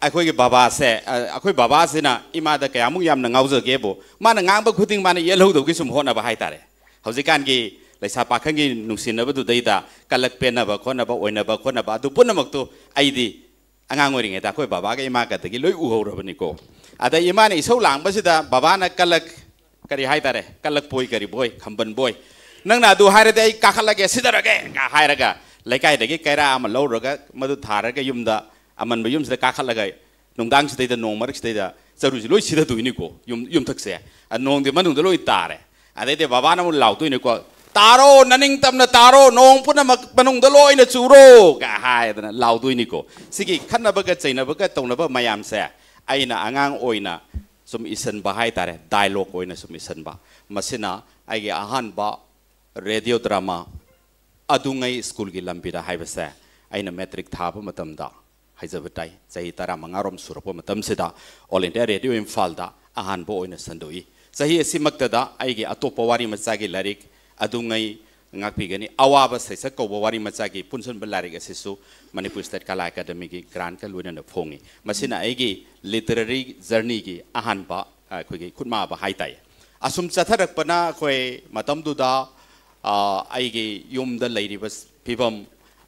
ꯑꯩꯈꯣꯏꯒꯤ ꯕꯕꯥꯁꯦ, ꯑ, ꯑꯩꯈꯣꯏ ꯕꯕꯥꯁꯤꯅ ꯏꯃꯥꯗ ꯀꯌꯥꯃꯨꯛ ꯌꯥꯝꯅ ꯉꯥꯎꯖꯒꯦꯕꯨ, ꯃꯥꯅ ꯉꯥꯡꯕ ꯈꯨꯗꯤꯡ ꯃꯥꯅ ꯌꯦꯜꯍꯧꯗꯕꯒꯤ ꯁꯨꯝ ꯍꯣꯠꯅꯕ ꯍꯥꯏꯇꯥꯔꯦ꯫ ꯍꯧꯖꯤꯛꯀꯥꯟꯒꯤ ꯂꯩꯁꯥ ꯄꯥꯈꯪꯒꯤ ꯅꯨꯡꯁꯤꯅꯕꯗꯨꯗꯩꯗ ꯀꯂꯛ ꯄꯦꯟꯅꯕ ꯈꯣꯠꯅꯕ, ꯑꯣꯏꯅꯕ ꯈꯣꯠꯅꯕ, ꯑꯗꯨ ꯄꯨꯝꯅꯃꯛꯇꯨ ꯑꯩꯗꯤ ꯑꯉꯥꯡ ꯑꯣꯏꯔꯤꯉꯩꯗ ꯑꯩꯈꯣꯏ ꯕꯕꯥꯒ ꯏꯃꯥꯒꯗꯒꯤ ꯂꯣꯏ ꯎꯍꯧꯔꯕꯅꯤꯀꯣ꯫ ꯑꯗ ꯏꯃꯥꯅ ꯏꯁꯧ ꯂꯥꯡꯕꯁꯤꯗ ꯕꯕꯥꯅ ꯀꯂꯛ, ꯀꯔꯤ ꯍꯥꯏꯇꯥꯔꯦ, ꯀꯂꯛꯄꯣꯏ ꯀꯔꯤꯕꯣꯏ, ꯈꯝꯕꯟꯕꯣꯏ, "ꯅꯪꯅ ꯑꯗꯨ ꯍꯥꯏꯔꯗꯤ ꯑꯩ ꯀꯥꯈꯠꯂꯒꯦ, ꯁꯤꯗꯔꯒꯦ" ꯀ ꯍꯥꯏꯔꯒ ꯂꯩꯀꯥꯏꯗꯒꯤ ꯀꯩꯔꯥ ꯑꯃ ꯂꯧꯔꯒ ꯃꯗꯨ ꯊꯥꯔꯒ ꯌꯨꯝꯗ, ꯑꯃꯟꯕ ꯌꯨꯝꯁꯤꯗ ꯀꯥꯈꯠꯂꯒ ꯅꯨꯡꯗꯥꯡꯁꯤꯗꯩꯗ, ꯅꯣꯡ ꯃꯔꯛꯁꯤꯗꯩꯗ ꯆꯔꯨꯁꯤ ꯂꯣꯏ ꯁꯤꯊꯗꯣꯏꯅꯤꯀꯣ, ꯌꯨꯝ, ꯌꯨꯝꯊꯛꯁꯦ꯫ ꯑ, ꯅꯣꯡꯗꯤ ꯃꯅꯨꯡꯗ ꯂꯣꯏ ꯇꯥꯔꯦ꯫ ꯑꯗꯩꯗꯤ ꯕꯕꯥꯅ ꯑꯃꯨꯛ ꯂꯥꯎꯗꯣꯏꯅꯤꯀꯣ, "ꯇꯥꯔꯣ, ꯅꯅꯤꯡꯇꯝꯅ ꯇꯥꯔꯣ, ꯅꯣꯡ ꯄꯨꯝꯅꯃꯛ ꯃꯅꯨꯡꯗ ꯂꯣꯏꯅ ꯆꯨꯔꯣ" ꯀ ꯍꯥꯏꯗꯅ ꯂꯥꯎꯗꯣꯏꯅꯤꯀꯣ꯫ ꯁꯤꯒꯤ ꯈꯠꯅꯕꯒ ꯆꯩꯅꯕꯒ ꯇꯧꯅꯕ ꯃꯌꯥꯝꯁꯦ ꯑꯩꯅ ꯑꯉꯥꯡ ꯑꯣꯏꯅ ꯁꯨꯝ ꯏꯁꯟꯕ ꯍꯥꯏꯇꯥꯔꯦ, ꯗꯥꯏꯂꯣꯒ ꯑꯣꯏꯅ ꯁꯨꯝ ꯏꯁꯟꯕ꯫ ꯃꯁꯤꯅ ꯑꯩꯒꯤ ꯑꯍꯥꯟꯕ ꯔꯦꯗꯤꯑꯣ ꯗ꯭ꯔꯃꯥ ꯑꯗꯨꯉꯩ ꯁ꯭ꯀꯨꯜꯒꯤ ꯂꯝꯕꯤꯗ ꯍꯥꯏꯕꯁꯦ ꯑꯩꯅ ꯃꯦꯇ꯭ꯔꯤꯛ ꯊꯥꯕ ꯃꯇꯝꯗ ꯍꯥꯏꯖꯕ ꯇꯥꯏ꯫ ꯆꯍꯤ ꯇꯔꯥꯃꯉꯥꯔꯣꯝ ꯁꯨꯔꯛꯄ ꯃꯇꯝꯁꯤꯗ All India Radio ꯏꯝꯐꯥꯜꯗ ꯑꯍꯥꯟꯕ ꯑꯣꯏꯅ ꯁꯟꯗꯣꯛꯏ꯫ ꯆꯍꯤ ꯑꯁꯤꯃꯛꯇꯗ ꯑꯩꯒꯤ ꯑꯇꯣꯞꯄ ꯋꯥꯔꯤ ꯃꯆꯥꯒꯤ ꯂꯥꯏꯔꯤꯛ ꯑꯗꯨꯉꯩ ꯉꯥꯛꯄꯤꯒꯅꯤ, ꯑꯋꯥꯕ ꯁꯩꯁꯛ ꯀꯧꯕ ꯋꯥꯔꯤ ꯃꯆꯥꯒꯤ ꯄꯨꯟꯁꯤꯟꯕ ꯂꯥꯏꯔꯤꯛ ꯑꯁꯤꯁꯨ ꯃꯅꯤꯄꯨꯔ ꯁ꯭ꯇꯦꯠ ꯀꯂꯥ ꯑꯦꯀꯥꯗꯃꯤꯒꯤ ꯒ꯭ꯔꯥꯟꯠꯀ ꯂꯣꯏꯅꯅ ꯐꯣꯡꯉꯤ꯫ ꯃꯁꯤꯅ ꯑꯩꯒꯤ ꯂꯤꯇꯔꯦꯔꯤ ꯖꯔꯅꯤꯒꯤ ꯑꯍꯥꯟꯕ, ꯑ, ꯑꯩꯈꯣꯏꯒꯤ ꯈꯨꯠꯃꯥꯕ ꯍꯥꯏꯇꯥꯏ꯫ ꯑꯁꯨꯝ ꯆꯠꯊꯔꯛꯄꯅ ꯑꯩꯈꯣꯏ ꯃꯇꯝꯗꯨꯗ, ꯑ, ꯑꯩꯒꯤ ꯌꯨꯝꯗ ꯂꯩꯔꯤꯕ ꯐꯤꯕꯝ,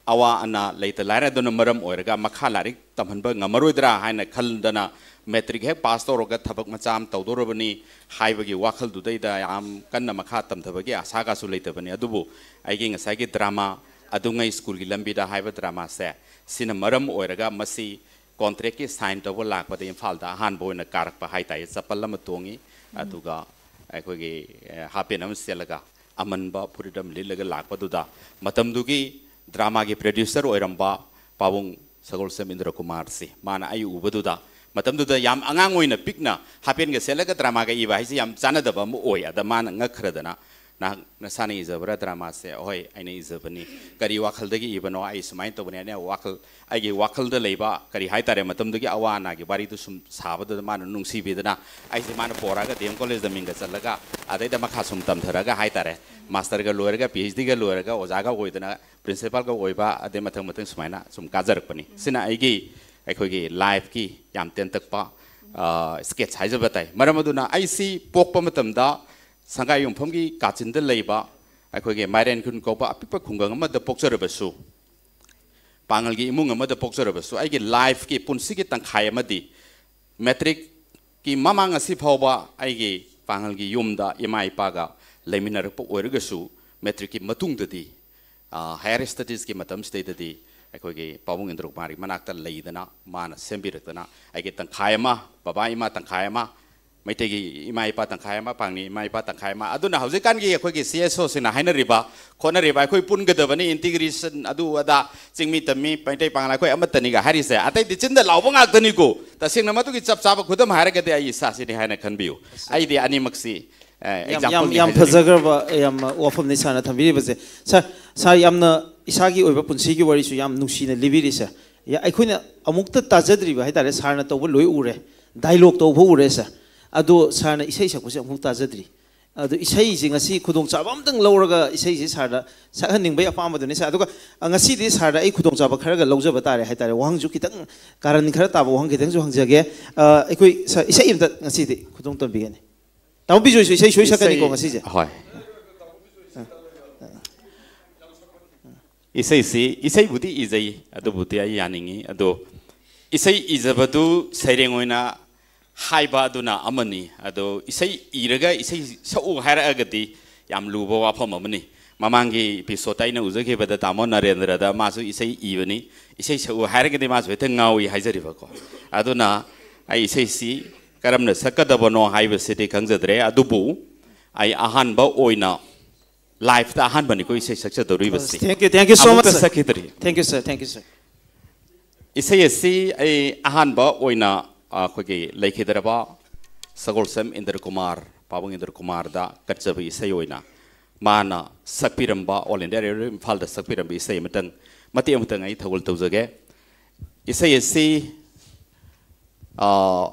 ꯑꯋꯥ ꯑꯅꯥ, ꯂꯩꯇ ꯂꯥꯏꯔꯗꯨꯅ ꯃꯔꯝ ꯑꯣꯏꯔꯒ ꯃꯈꯥ ꯂꯥꯏꯔꯤꯛ ꯇꯝꯍꯟꯕ ꯉꯝꯃꯔꯣꯏꯗ꯭ꯔꯥ ꯍꯥꯏꯅ ꯈꯟꯗꯅ ꯃꯦꯇ꯭ꯔꯤꯛ ꯍꯦꯛ ꯄꯥꯁ ꯇꯧꯔꯒ ꯊꯕꯛ ꯃꯆꯥ ꯑꯃ ꯇꯧꯗꯧꯔꯕꯅꯤ ꯍꯥꯏꯕꯒꯤ ꯋꯥꯈꯜꯗꯨꯗꯩꯗ ꯌꯥꯝ ꯀꯟꯅ ꯃꯈꯥ ꯇꯝꯊꯕꯒꯤ ꯑꯁꯥꯒꯁꯨ ꯂꯩꯇꯕꯅꯤ꯫ ꯑꯗꯨꯕꯨ ꯑꯩꯒꯤ ꯉꯁꯥꯏꯒꯤ ꯗ꯭ꯔꯃꯥ ꯑꯗꯨꯉꯩ ꯁ꯭ꯀꯨꯜꯒꯤ ꯂꯝꯕꯤꯗ ꯍꯥꯏꯕ ꯗ꯭ꯔꯃꯥꯁꯦ, ꯁꯤꯅ ꯃꯔꯝ ꯑꯣꯏꯔꯒ ꯃꯁꯤ ꯀꯣꯟꯇ꯭ꯔꯦꯛꯀꯤ ꯁꯥꯏꯟ ꯇꯧꯕ ꯂꯥꯛꯄꯗ ꯏꯝꯐꯥꯜꯗ ꯑꯍꯥꯟꯕ ꯑꯣꯏꯅ ꯀꯥꯔꯛꯄ ꯍꯥꯏꯇꯥꯔꯦ꯫ ꯆꯄꯜ ꯑꯃ ꯇꯣꯡꯉꯤ, ꯑꯗꯨꯒ ꯑꯩꯈꯣꯏꯒꯤ, ꯑꯦ, ꯍꯥꯞ ꯄꯦꯟ ꯑꯃ ꯁꯦꯠꯂꯒ ꯑꯃꯟꯕ ꯐꯨꯔꯤꯠ ꯑꯃ ꯂꯤꯠꯂꯒ ꯂꯥꯛꯄꯗꯨꯗ, ꯃꯇꯝꯗꯨꯒꯤ ꯗ꯭ꯔꯃꯥꯒꯤ ꯄ꯭ꯔꯗ꯭ꯌꯨꯁꯔ ꯑꯣꯏꯔꯝꯕ ꯄꯥꯕꯨꯡ ꯁꯒꯣꯜꯁꯦꯝ ꯏꯟꯗ꯭ꯔ ꯀꯨꯃꯥꯔꯁꯤ, ꯃꯥꯅ ꯑꯩ ꯎꯕꯗꯨꯗ, ꯃꯇꯝꯗꯨꯗ ꯌꯥꯝ ꯑꯉꯥꯡ ꯑꯣꯏꯅ ꯄꯤꯛꯅ ꯍꯥꯞ ꯄꯦꯟꯒ ꯁꯦꯠꯂꯒ ꯗ꯭ꯔꯃꯥꯒ ꯏꯕ ꯍꯥꯏꯁꯦ ꯌꯥꯝ ꯆꯥꯟꯅꯗꯕ ꯑꯃ ꯑꯣꯏ꯫ ꯑꯗ ꯃꯥꯅ ꯉꯛꯈ꯭ꯔꯗꯅ, "ꯅꯍꯥꯛ ꯅꯁꯥꯅ ꯏꯖꯕ꯭ꯔꯥ ꯗ꯭ꯔꯃꯥꯁꯦ?" "ꯍꯣꯏ, ꯑꯩꯅ ꯏꯖꯕꯅꯤ꯫" "ꯀꯔꯤ ꯋꯥꯈꯜꯗꯒꯤ ꯏꯕꯅꯣ?" "ꯑꯩ ꯁꯨꯃꯥꯏꯅ ꯇꯧꯕꯅꯤ, ꯑꯩꯅ ꯋꯥꯈꯜ, ꯑꯩꯒꯤ ꯋꯥꯈꯜꯗ ꯂꯩꯕ, ꯀꯔꯤ ꯍꯥꯏꯇꯥꯔꯦ, ꯃꯇꯝꯗꯨꯒꯤ ꯑꯋꯥ ꯑꯅꯥꯒꯤ ꯋꯥꯔꯤꯗꯨ ꯁꯨꯝ ꯁꯥꯕꯗꯨꯗ ꯃꯥꯅ ꯅꯨꯡꯁꯤꯕꯤꯗꯅ ꯑꯩꯁꯦ ꯃꯥꯅ ꯄꯣꯔꯛꯑꯒ ꯗꯤ ꯑꯦꯝ ꯀꯣꯂꯦꯖꯇ ꯃꯤꯡꯒ ꯆꯜꯂꯒ, ꯑꯗꯩꯗ ꯃꯈꯥ ꯁꯨꯝ ꯇꯝꯊꯔꯒ ꯍꯥꯏꯇꯥꯔꯦ, ꯃꯥꯁꯇꯔꯒ ꯂꯣꯏꯔꯒ, ꯄꯤ ꯑꯩꯆ ꯗꯤꯒ ꯂꯣꯏꯔꯒ ꯑꯣꯖꯥꯒ ꯑꯣꯏꯗꯅ, ꯄ꯭ꯔꯤꯟꯁꯤꯄꯥꯜꯒ ꯑꯣꯏꯕ, ꯑꯗꯩ ꯃꯊꯪ ꯃꯊꯪ ꯁꯨꯃꯥꯏꯅ ꯁꯨꯝ ꯀꯥꯖꯔꯛꯄꯅꯤ꯫ ꯁꯤꯅ ꯑꯩꯒꯤ, ꯑꯩꯈꯣꯏꯒꯤ ꯂꯥꯏꯐꯀꯤ ꯌꯥꯝ ꯇꯦꯟꯇꯛꯄ, ꯑ, ꯁ꯭ꯀꯦꯠꯁ ꯍꯥꯏꯖꯕ ꯇꯥꯏ꯫ ꯃꯔꯝ ꯑꯗꯨꯅ ꯑꯩꯁꯤ ꯄꯣꯛꯄ ꯃꯇꯝꯗ ꯁꯪꯒꯥꯏ ꯌꯨꯝꯐꯝꯒꯤ ꯀꯥꯆꯤꯟꯗ ꯂꯩꯕ ꯑꯩꯈꯣꯏꯒꯤ ꯃꯥꯏꯔꯦꯟ ꯈꯨꯟ ꯀꯧꯕ ꯑꯄꯤꯛꯄ ꯈꯨꯡꯒꯪ ꯑꯃꯗ ꯄꯣꯛꯆꯔꯕꯁꯨ, ꯄꯥꯉꯜꯒꯤ ꯏꯃꯨꯡ ꯑꯃꯗ ꯄꯣꯛꯆꯔꯕꯁꯨ, ꯑꯩꯒꯤ ꯂꯥꯏꯐꯀꯤ, ꯄꯨꯟꯁꯤꯒꯤ ꯇꯪꯈꯥꯏ ꯑꯃꯗꯤ ꯃꯦꯇ꯭ꯔꯤꯛꯀꯤ ꯃꯃꯥꯡ ꯑꯁꯤ ꯐꯥꯎꯕ ꯑꯩꯒꯤ ꯄꯥꯉꯜꯒꯤ ꯌꯨꯝꯗ ꯏꯃꯥ ꯏꯄꯥꯒ ꯂꯩꯃꯤꯟꯅꯔꯛꯄ ꯑꯣꯏꯔꯒꯁꯨ, ꯃꯦꯇ꯭ꯔꯤꯛꯀꯤ ꯃꯇꯨꯡꯗꯗꯤ ꯍꯥꯌꯔ ꯁ꯭ꯇꯗꯤꯁꯀꯤ ꯃꯇꯝꯁꯤꯗꯩꯗꯗꯤ ꯑꯩꯈꯣꯏꯒꯤ ꯄꯥꯕꯨꯡ ꯏꯟꯗ꯭ꯔ ꯀꯨꯃꯥꯔꯒꯤ ꯃꯅꯥꯛꯇ ꯂꯩꯗꯅ, ꯃꯥꯅ ꯁꯦꯝꯕꯤꯔꯛꯇꯅ, ꯑꯩꯒꯤ ꯇꯪꯈꯥꯏ ꯑꯃ, ꯕꯕꯥ ꯏꯃꯥ ꯇꯪꯈꯥꯏ ꯑꯃ, ꯃꯩꯇꯩꯒꯤ ꯏꯃꯥ ꯏꯄꯥ ꯇꯪꯈꯥꯏ ꯑꯃ, ꯄꯥꯡꯅꯤ ꯏꯃꯥ ꯏꯄꯥ ꯇꯪꯈꯥꯏ ꯑꯃ꯫ ꯑꯗꯨꯅ ꯍꯧꯖꯤꯛꯀꯥꯟꯒꯤ ꯑꯩꯈꯣꯏꯒꯤ ꯁꯤ ꯑꯦꯁ ꯑꯣꯁꯤꯡꯅ ꯍꯥꯏꯅꯔꯤꯕ, ꯈꯣꯠꯅꯔꯤꯕ, "ꯑꯩꯈꯣꯏ ꯄꯨꯟꯒꯗꯕꯅꯤ, ꯏꯟꯇꯤꯒ꯭ꯔꯦꯁꯟ, ꯑꯗꯨ ꯑꯗꯥ, ꯆꯤꯡꯃꯤ ꯇꯝꯃꯤ, ꯃꯩꯇꯩ ꯄꯥꯉꯜ ꯑꯩꯈꯣꯏ ꯑꯃꯠꯇꯅꯤꯒ" ꯍꯥꯏꯔꯤꯁꯦ, ꯑꯇꯩꯗꯤ ꯆꯤꯟꯗ ꯂꯥꯎꯕ ꯉꯥꯛꯇꯅꯤꯀꯣ꯫ ꯇꯁꯦꯡꯅ ꯃꯗꯨꯒꯤ ꯆꯞ ꯆꯥꯕ ꯈꯨꯗꯝ ꯍꯥꯏꯔꯒꯗꯤ ꯑꯩ ꯏꯁꯥꯁꯤꯅꯤ ꯍꯥꯏꯅ ꯈꯟꯕꯤꯌꯨ꯫ ꯑꯩꯗꯤ ꯑꯅꯤꯃꯛꯁꯤ, ꯑꯦ, ꯌꯥꯝ, example ꯌꯥꯝ, ꯅꯤ ꯌꯥꯝ ꯍꯥꯏꯖꯅꯤꯡꯉꯤ꯫ ꯐꯖꯈ꯭ꯔꯕ, ꯌꯥꯝ ꯋꯥꯐꯝꯅꯤ ꯁꯥꯔꯅ ꯊꯝꯕꯤꯔꯤꯕꯁꯦ꯫ ꯁꯥꯔ, ꯁꯥꯔ, ꯌꯥꯝꯅ ꯏꯁꯥꯒꯤ ꯑꯣꯏꯕ ꯄꯨꯟꯁꯤꯒꯤ ꯋꯥꯔꯤꯁꯨ ꯌꯥꯝ ꯅꯨꯡꯁꯤꯅ ꯂꯤꯕꯤꯔꯤ ꯁꯥꯔ꯫ ꯌꯥ-, ꯑꯩꯈꯣꯏꯅ ꯑꯃꯨꯛꯇ ꯇꯥꯖꯗ꯭ꯔꯤꯕ ꯍꯥꯏꯇꯥꯔꯦ, ꯁꯥꯔꯅ ꯇꯧꯕ ꯂꯣꯏ ꯎꯔꯦ, ꯗꯥꯏꯂꯣꯛ ꯇꯧꯕ ꯎꯔꯦ ꯁꯥꯔ, ꯑꯗꯣ ꯁꯥꯔꯅ ꯏꯁꯩ ꯁꯛꯄꯁꯦ ꯑꯃꯨꯛ ꯇꯥꯖꯗ꯭ꯔꯤ꯫ ꯑꯗꯣ ꯏꯁꯩꯁꯦ ꯉꯁꯤ ꯈꯨꯗꯣꯡꯆꯥꯕ ꯑꯝꯇꯪ ꯂꯧꯔꯒ ꯏꯁꯩꯁꯦ ꯁꯥꯔꯗ ꯁꯛꯍꯟꯅꯤꯡꯕꯩ ꯑꯄꯥꯝꯕꯗꯨꯅꯤ ꯁꯥꯔ꯫ ꯑꯗꯨꯒ, ꯑ, ꯉꯁꯤꯗꯤ ꯁꯥꯔꯗ ꯑꯩ ꯈꯨꯗꯣꯡꯆꯥꯕ ꯈꯔꯒ ꯂꯧꯖꯕ ꯇꯥꯔꯦ ꯍꯥꯏꯇꯥꯔꯦ꯫ ꯋꯥꯍꯪꯁꯨ ꯈꯤꯇꯪ, ꯀꯥꯔꯟ ꯈꯔ ꯇꯥꯕ ꯋꯥꯍꯪ ꯈꯤꯇꯪꯁꯨ ꯍꯪꯖꯒꯦ꯫ ꯑ, ꯑꯩꯈꯣꯏ ꯁꯥꯔ ꯏꯁꯩ ꯑꯝꯇ ꯉꯁꯤꯗꯤ ꯈꯨꯗꯣꯡ ꯇꯝꯕꯤꯒꯅꯤ꯫ ꯇꯥꯃꯣ ꯕꯤꯖꯣꯏꯁꯨ ꯏꯁꯩ ꯁꯣꯏ ꯁꯛꯀꯅꯤꯀꯣ ꯏꯁꯩ, ꯉꯁꯤꯁꯦ? ꯍꯣꯏ꯫ ꯏꯁꯩꯁꯤ, ꯏꯁꯩꯕꯨꯗꯤ ꯏꯖꯩ, ꯑꯗꯨꯕꯨꯗꯤ ꯑꯩ ꯌꯥꯅꯤꯡꯉꯤ꯫ ꯑꯗꯣ ꯏꯁꯩ ꯏꯖꯕꯗꯨ ꯁꯩꯔꯦꯡ ꯑꯣꯏꯅ ꯍꯥꯏꯕ ꯑꯗꯨꯅ ꯑꯃꯅꯤ꯫ ꯑꯗꯣ ꯏꯁꯩ ꯏꯔꯒ ꯏꯁꯩ ꯁꯛꯎ ꯍꯥꯏꯔꯛꯑꯒꯗꯤ ꯌꯥꯝ ꯂꯨꯕ ꯋꯥꯐꯝ ꯑꯃꯅꯤ꯫ ꯃꯃꯥꯡꯒꯤ episode ꯑꯩꯅ ꯎꯖꯈꯤꯕꯗ ꯇꯥꯃꯣ ꯅꯔꯦꯟꯗ꯭ꯔꯗ ꯃꯥꯁꯨ ꯏꯁꯩ ꯏꯕꯅꯤ, ꯏꯁꯩ ꯁꯛꯎ ꯍꯥꯏꯔꯒꯗꯤ ꯃꯥꯁꯨ ꯍꯦꯛꯇ ꯉꯥꯎꯏ ꯍꯥꯏꯖꯔꯤꯕꯀꯣ꯫ ꯑꯗꯨꯅ ꯑꯩ ꯏꯁꯩꯁꯤ ꯀꯔꯝꯅ ꯁꯛꯀꯗꯕꯅꯣ ꯍꯥꯏꯕꯁꯤꯗꯤ ꯈꯪꯖꯗ꯭ꯔꯦ, ꯑꯗꯨꯕꯨ ꯑꯩ ꯑꯍꯥꯟꯕ ꯑꯣꯏꯅ, ꯂꯥꯏꯐꯇ ꯑꯍꯥꯟꯕꯅꯤꯀꯣ ꯏꯁꯩ ꯁꯛꯆꯗꯧꯔꯤꯕꯁꯤ꯫ Thank you, thank you so much, ꯑꯃꯨꯛꯇ sir. ꯁꯛꯈꯤꯗ꯭ꯔꯤ꯫ Thank you, sir. Thank you, sir. ꯏꯁꯩ ꯑꯁꯤ ꯑꯩ ꯑꯍꯥꯟꯕ ꯑꯣꯏꯅ, ꯑ, ꯑꯩꯈꯣꯏꯒꯤ ꯂꯩꯈꯤꯗ꯭ꯔꯕ ꯁꯒꯣꯜꯁꯦꯝ ꯏꯟꯗ꯭ꯔ ꯀꯨꯃꯥꯔ, ꯄꯥꯕꯨꯡ ꯏꯟꯗ꯭ꯔ ꯀꯨꯃꯥꯔꯗ ꯀꯠꯆꯕ ꯏꯁꯩ ꯑꯣꯏꯅ ꯃꯥꯅ ꯁꯛꯄꯤꯔꯝꯕ, All India Radio ꯏꯝꯐꯥꯜꯗ ꯁꯛꯄꯤꯔꯝꯕ ꯏꯁꯩ ꯑꯃꯇꯪ, ꯃꯇꯦꯛ ꯑꯃꯇꯪ ꯑꯩ ꯊꯧꯒꯜ ꯇꯧꯖꯒꯦ꯫ ꯏꯁꯩ ꯑꯁꯤ, ꯑ,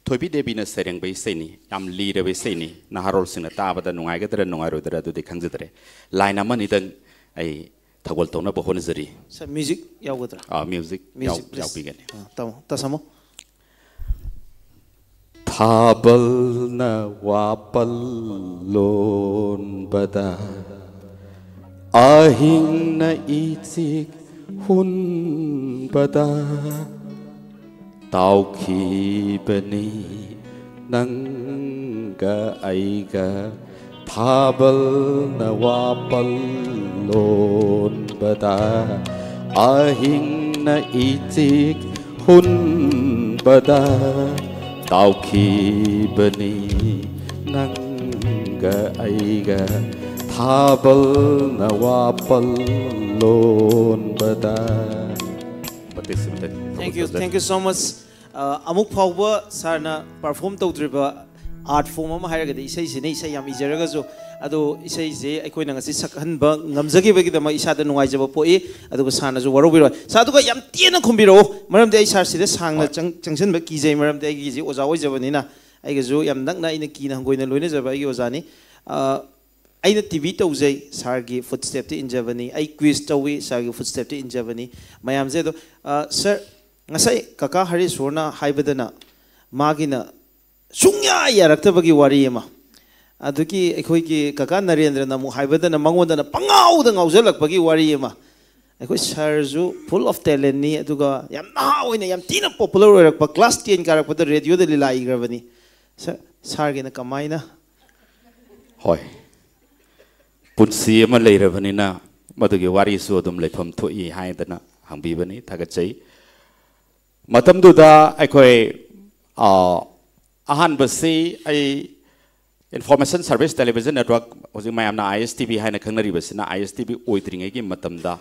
ꯊꯣꯏꯕꯤ ꯗꯦꯕꯤꯅ ꯁꯩꯔꯦꯡꯕ ꯏꯁꯩꯅꯤ, ꯌꯥꯝ ꯂꯤꯔꯕ ꯏꯁꯩꯅꯤ꯫ ꯅꯍꯥꯔꯣꯜꯁꯤꯡꯅ ꯇꯥꯕꯗ ꯅꯨꯡꯉꯥꯏꯒꯗ꯭ꯔꯥ ꯅꯨꯡꯉꯥꯏꯔꯣꯏꯗ꯭ꯔꯥ ꯑꯗꯨꯗꯤ ꯈꯪꯖꯗ꯭ꯔꯦ꯫ ꯂꯥꯏꯟ ꯑꯃꯅꯤꯗꯪ ꯑꯩ ꯊꯧꯒꯜ ꯇꯧꯅꯕ ꯍꯣꯠꯅꯖꯔꯤ꯫ ꯁꯥꯔ, ꯃ꯭ꯌꯨꯖꯤꯛ ꯌꯥꯎꯒꯗ꯭ꯔꯥ? ꯑꯥ, ꯃ꯭ꯌꯨꯖꯤꯛ ꯌꯥꯎ-, ꯃ꯭ꯌꯨꯖꯤꯛ, please. ꯌꯥꯎꯕꯤꯒꯅꯤ꯫ ꯑꯥ, ꯇꯥꯃꯣ, ꯇꯥꯁꯥꯃꯣ꯫ ꯊꯥꯕꯜꯅ ꯋꯥꯄꯜ ꯂꯣꯟꯕꯗ, ꯑꯍꯤꯡꯅ ꯏꯆꯤꯛ ꯍꯨꯟꯕꯗ, ꯇꯥꯎꯈꯤꯕꯅꯤ ꯅꯪꯒ ꯑꯩꯒ꯫ ꯊꯥꯕꯜꯅ ꯋꯥꯄꯜ ꯂꯣꯟꯕꯗ, ꯑꯍꯤꯡꯅ ꯏꯆꯤꯛ ꯍꯨꯟꯕꯗ, ꯇꯥꯎꯈꯤꯕꯅꯤ ꯅꯪꯒ ꯑꯩꯒ꯫ ꯊꯥꯕꯜꯅ ꯋꯥꯄꯜ ꯂꯣꯟꯕꯗ꯫ ꯃꯇꯦꯛꯁꯤꯃꯇꯪ꯫ Thank you, thank you so much. ꯑ, ꯑꯃꯨꯛ ꯐꯥꯎꯕ ꯁꯥꯔꯅ ꯄꯔꯐꯣꯝ ꯇꯧꯗ꯭ꯔꯤꯕ ꯑꯥꯔꯠ ꯐꯣꯝ ꯑꯃ ꯍꯥꯏꯔꯒꯗꯤ ꯏꯁꯩꯁꯤꯅꯤ꯫ ꯏꯁꯩ ꯌꯥꯝ ꯏꯖꯔꯒꯁꯨ, ꯑꯗꯣ ꯏꯁꯩꯁꯦ ꯑꯩꯈꯣꯏꯅ ꯉꯁꯤ ꯁꯛꯍꯟꯕ ꯉꯝꯖꯈꯤꯕꯒꯤꯗꯃꯛ ꯏꯁꯥꯗ ꯅꯨꯡꯉꯥꯏꯖꯕ ꯄꯣꯛꯏ꯫ ꯑꯗꯨꯒ ꯁꯥꯔꯅꯁꯨ ꯋꯥꯔꯧꯕꯤꯔꯣꯏ꯫ ꯁꯥꯔ, ꯑꯗꯨꯒ ꯌꯥꯝ ꯇꯦꯟꯅ ꯈꯨꯝꯕꯤꯔꯛꯑꯣ, ꯃꯔꯝꯗꯤ ꯑꯩ ꯁꯥꯔ ꯁꯤꯗ ꯁꯥꯡꯅ ꯆꯪ- ꯆꯪꯁꯤꯟꯕ ꯀꯤꯖꯩ, ꯃꯔꯝꯗꯤ ꯑꯩꯒꯤꯁꯤ ꯑꯣꯖꯥ ꯑꯣꯏꯖꯕꯅꯤꯅ꯫ ꯑꯩꯒꯁꯨ ꯌꯥꯝ ꯅꯛꯅ ꯑꯩꯅ ꯀꯤꯅ ꯍꯪꯒꯣꯏꯅ ꯂꯣꯏꯅꯖꯕ ꯑꯩꯒꯤ ꯑꯣꯖꯥꯅꯤ꯫ ꯑ, ꯑꯩꯅ ꯇꯤ ꯚꯤ ꯇꯧꯖꯩ, ꯁꯥꯔꯒꯤ ꯐꯨꯠ ꯁ꯭ꯇꯦꯞꯇ ꯏꯟꯖꯕꯅꯤ꯫ ꯑꯩ ꯀ꯭ꯋꯤꯖ ꯇꯧꯏ, ꯁꯥꯔꯒꯤ ꯐꯨꯠ ꯁ꯭ꯇꯦꯞꯇ ꯏꯟꯖꯕꯅꯤ꯫ ꯃꯌꯥꯝꯁꯦ ꯑꯗꯣ, ꯑ, ꯁꯥꯔ, ꯉꯁꯥꯏ ꯀꯀꯥ ꯍꯔꯦꯁꯣꯔꯅ ꯍꯥꯏꯕꯗꯅ ꯃꯥꯒꯤꯅ ꯁꯨꯡꯌꯥ ꯌꯥꯔꯛꯇꯕꯒꯤ ꯋꯥꯔꯤ ꯑꯃ, ꯑꯗꯨꯒꯤ ꯑꯩꯈꯣꯏꯒꯤ ꯀꯀꯥ ꯅꯔꯦꯟꯗ꯭ꯔꯅ ꯑꯃꯨꯛ ꯍꯥꯏꯕꯗꯅ ꯃꯉꯣꯟꯗꯅ ꯄꯉꯥꯎꯗ ꯉꯥꯎꯖꯜꯂꯛꯄꯒꯤ ꯋꯥꯔꯤ ꯑꯃ꯫ ꯑꯩꯈꯣꯏ ꯁꯥꯔꯁꯨ full of talentꯅꯤ, ꯑꯗꯨꯒ ꯌꯥꯝ ꯅꯍꯥ ꯑꯣꯏꯅ ꯌꯥꯝ ꯊꯤꯅ ꯄꯣꯄꯨꯂꯔ ꯑꯣꯏꯔꯛꯄ, ꯀ꯭ꯂꯥꯁ ꯇꯦꯟ ꯀꯥꯔꯛꯄꯗ ꯔꯦꯗꯤꯑꯣꯗ ꯂꯤꯂꯥ ꯏꯈ꯭ꯔꯕꯅꯤ꯫ ꯁꯥꯔ, ꯁꯥꯔꯒꯤꯅ ꯀꯃꯥꯏꯅ? ꯍꯣꯏ, ꯄꯨꯟꯁꯤ ꯑꯃ ꯂꯩꯔꯕꯅꯤꯅ ꯃꯗꯨꯒꯤ ꯋꯥꯔꯤꯁꯨ ꯑꯗꯨꯝ ꯂꯩꯐꯝ ꯊꯣꯛꯏ ꯍꯥꯏꯗꯅ ꯍꯪꯕꯤꯕꯅꯤ, ꯊꯥꯒꯠꯆꯩ꯫ ꯃꯇꯝꯗꯨꯗ ꯑꯩꯈꯣꯏ, ꯑ, ꯑꯍꯥꯟꯕꯁꯤ ꯑꯩ Information Service Television Network, ꯍꯧꯖꯤꯛ ꯃꯌꯥꯝꯅ ꯑꯥꯏ ꯑꯦꯁ ꯇꯤ ꯚꯤ ꯍꯥꯏꯅ ꯈꯪꯅꯔꯤꯕꯁꯤꯅ ꯑꯥꯏ ꯑꯦꯁ ꯇꯤ ꯚꯤ ꯑꯣꯏꯗ꯭ꯔꯤꯉꯩꯒꯤ ꯃꯇꯝꯗ,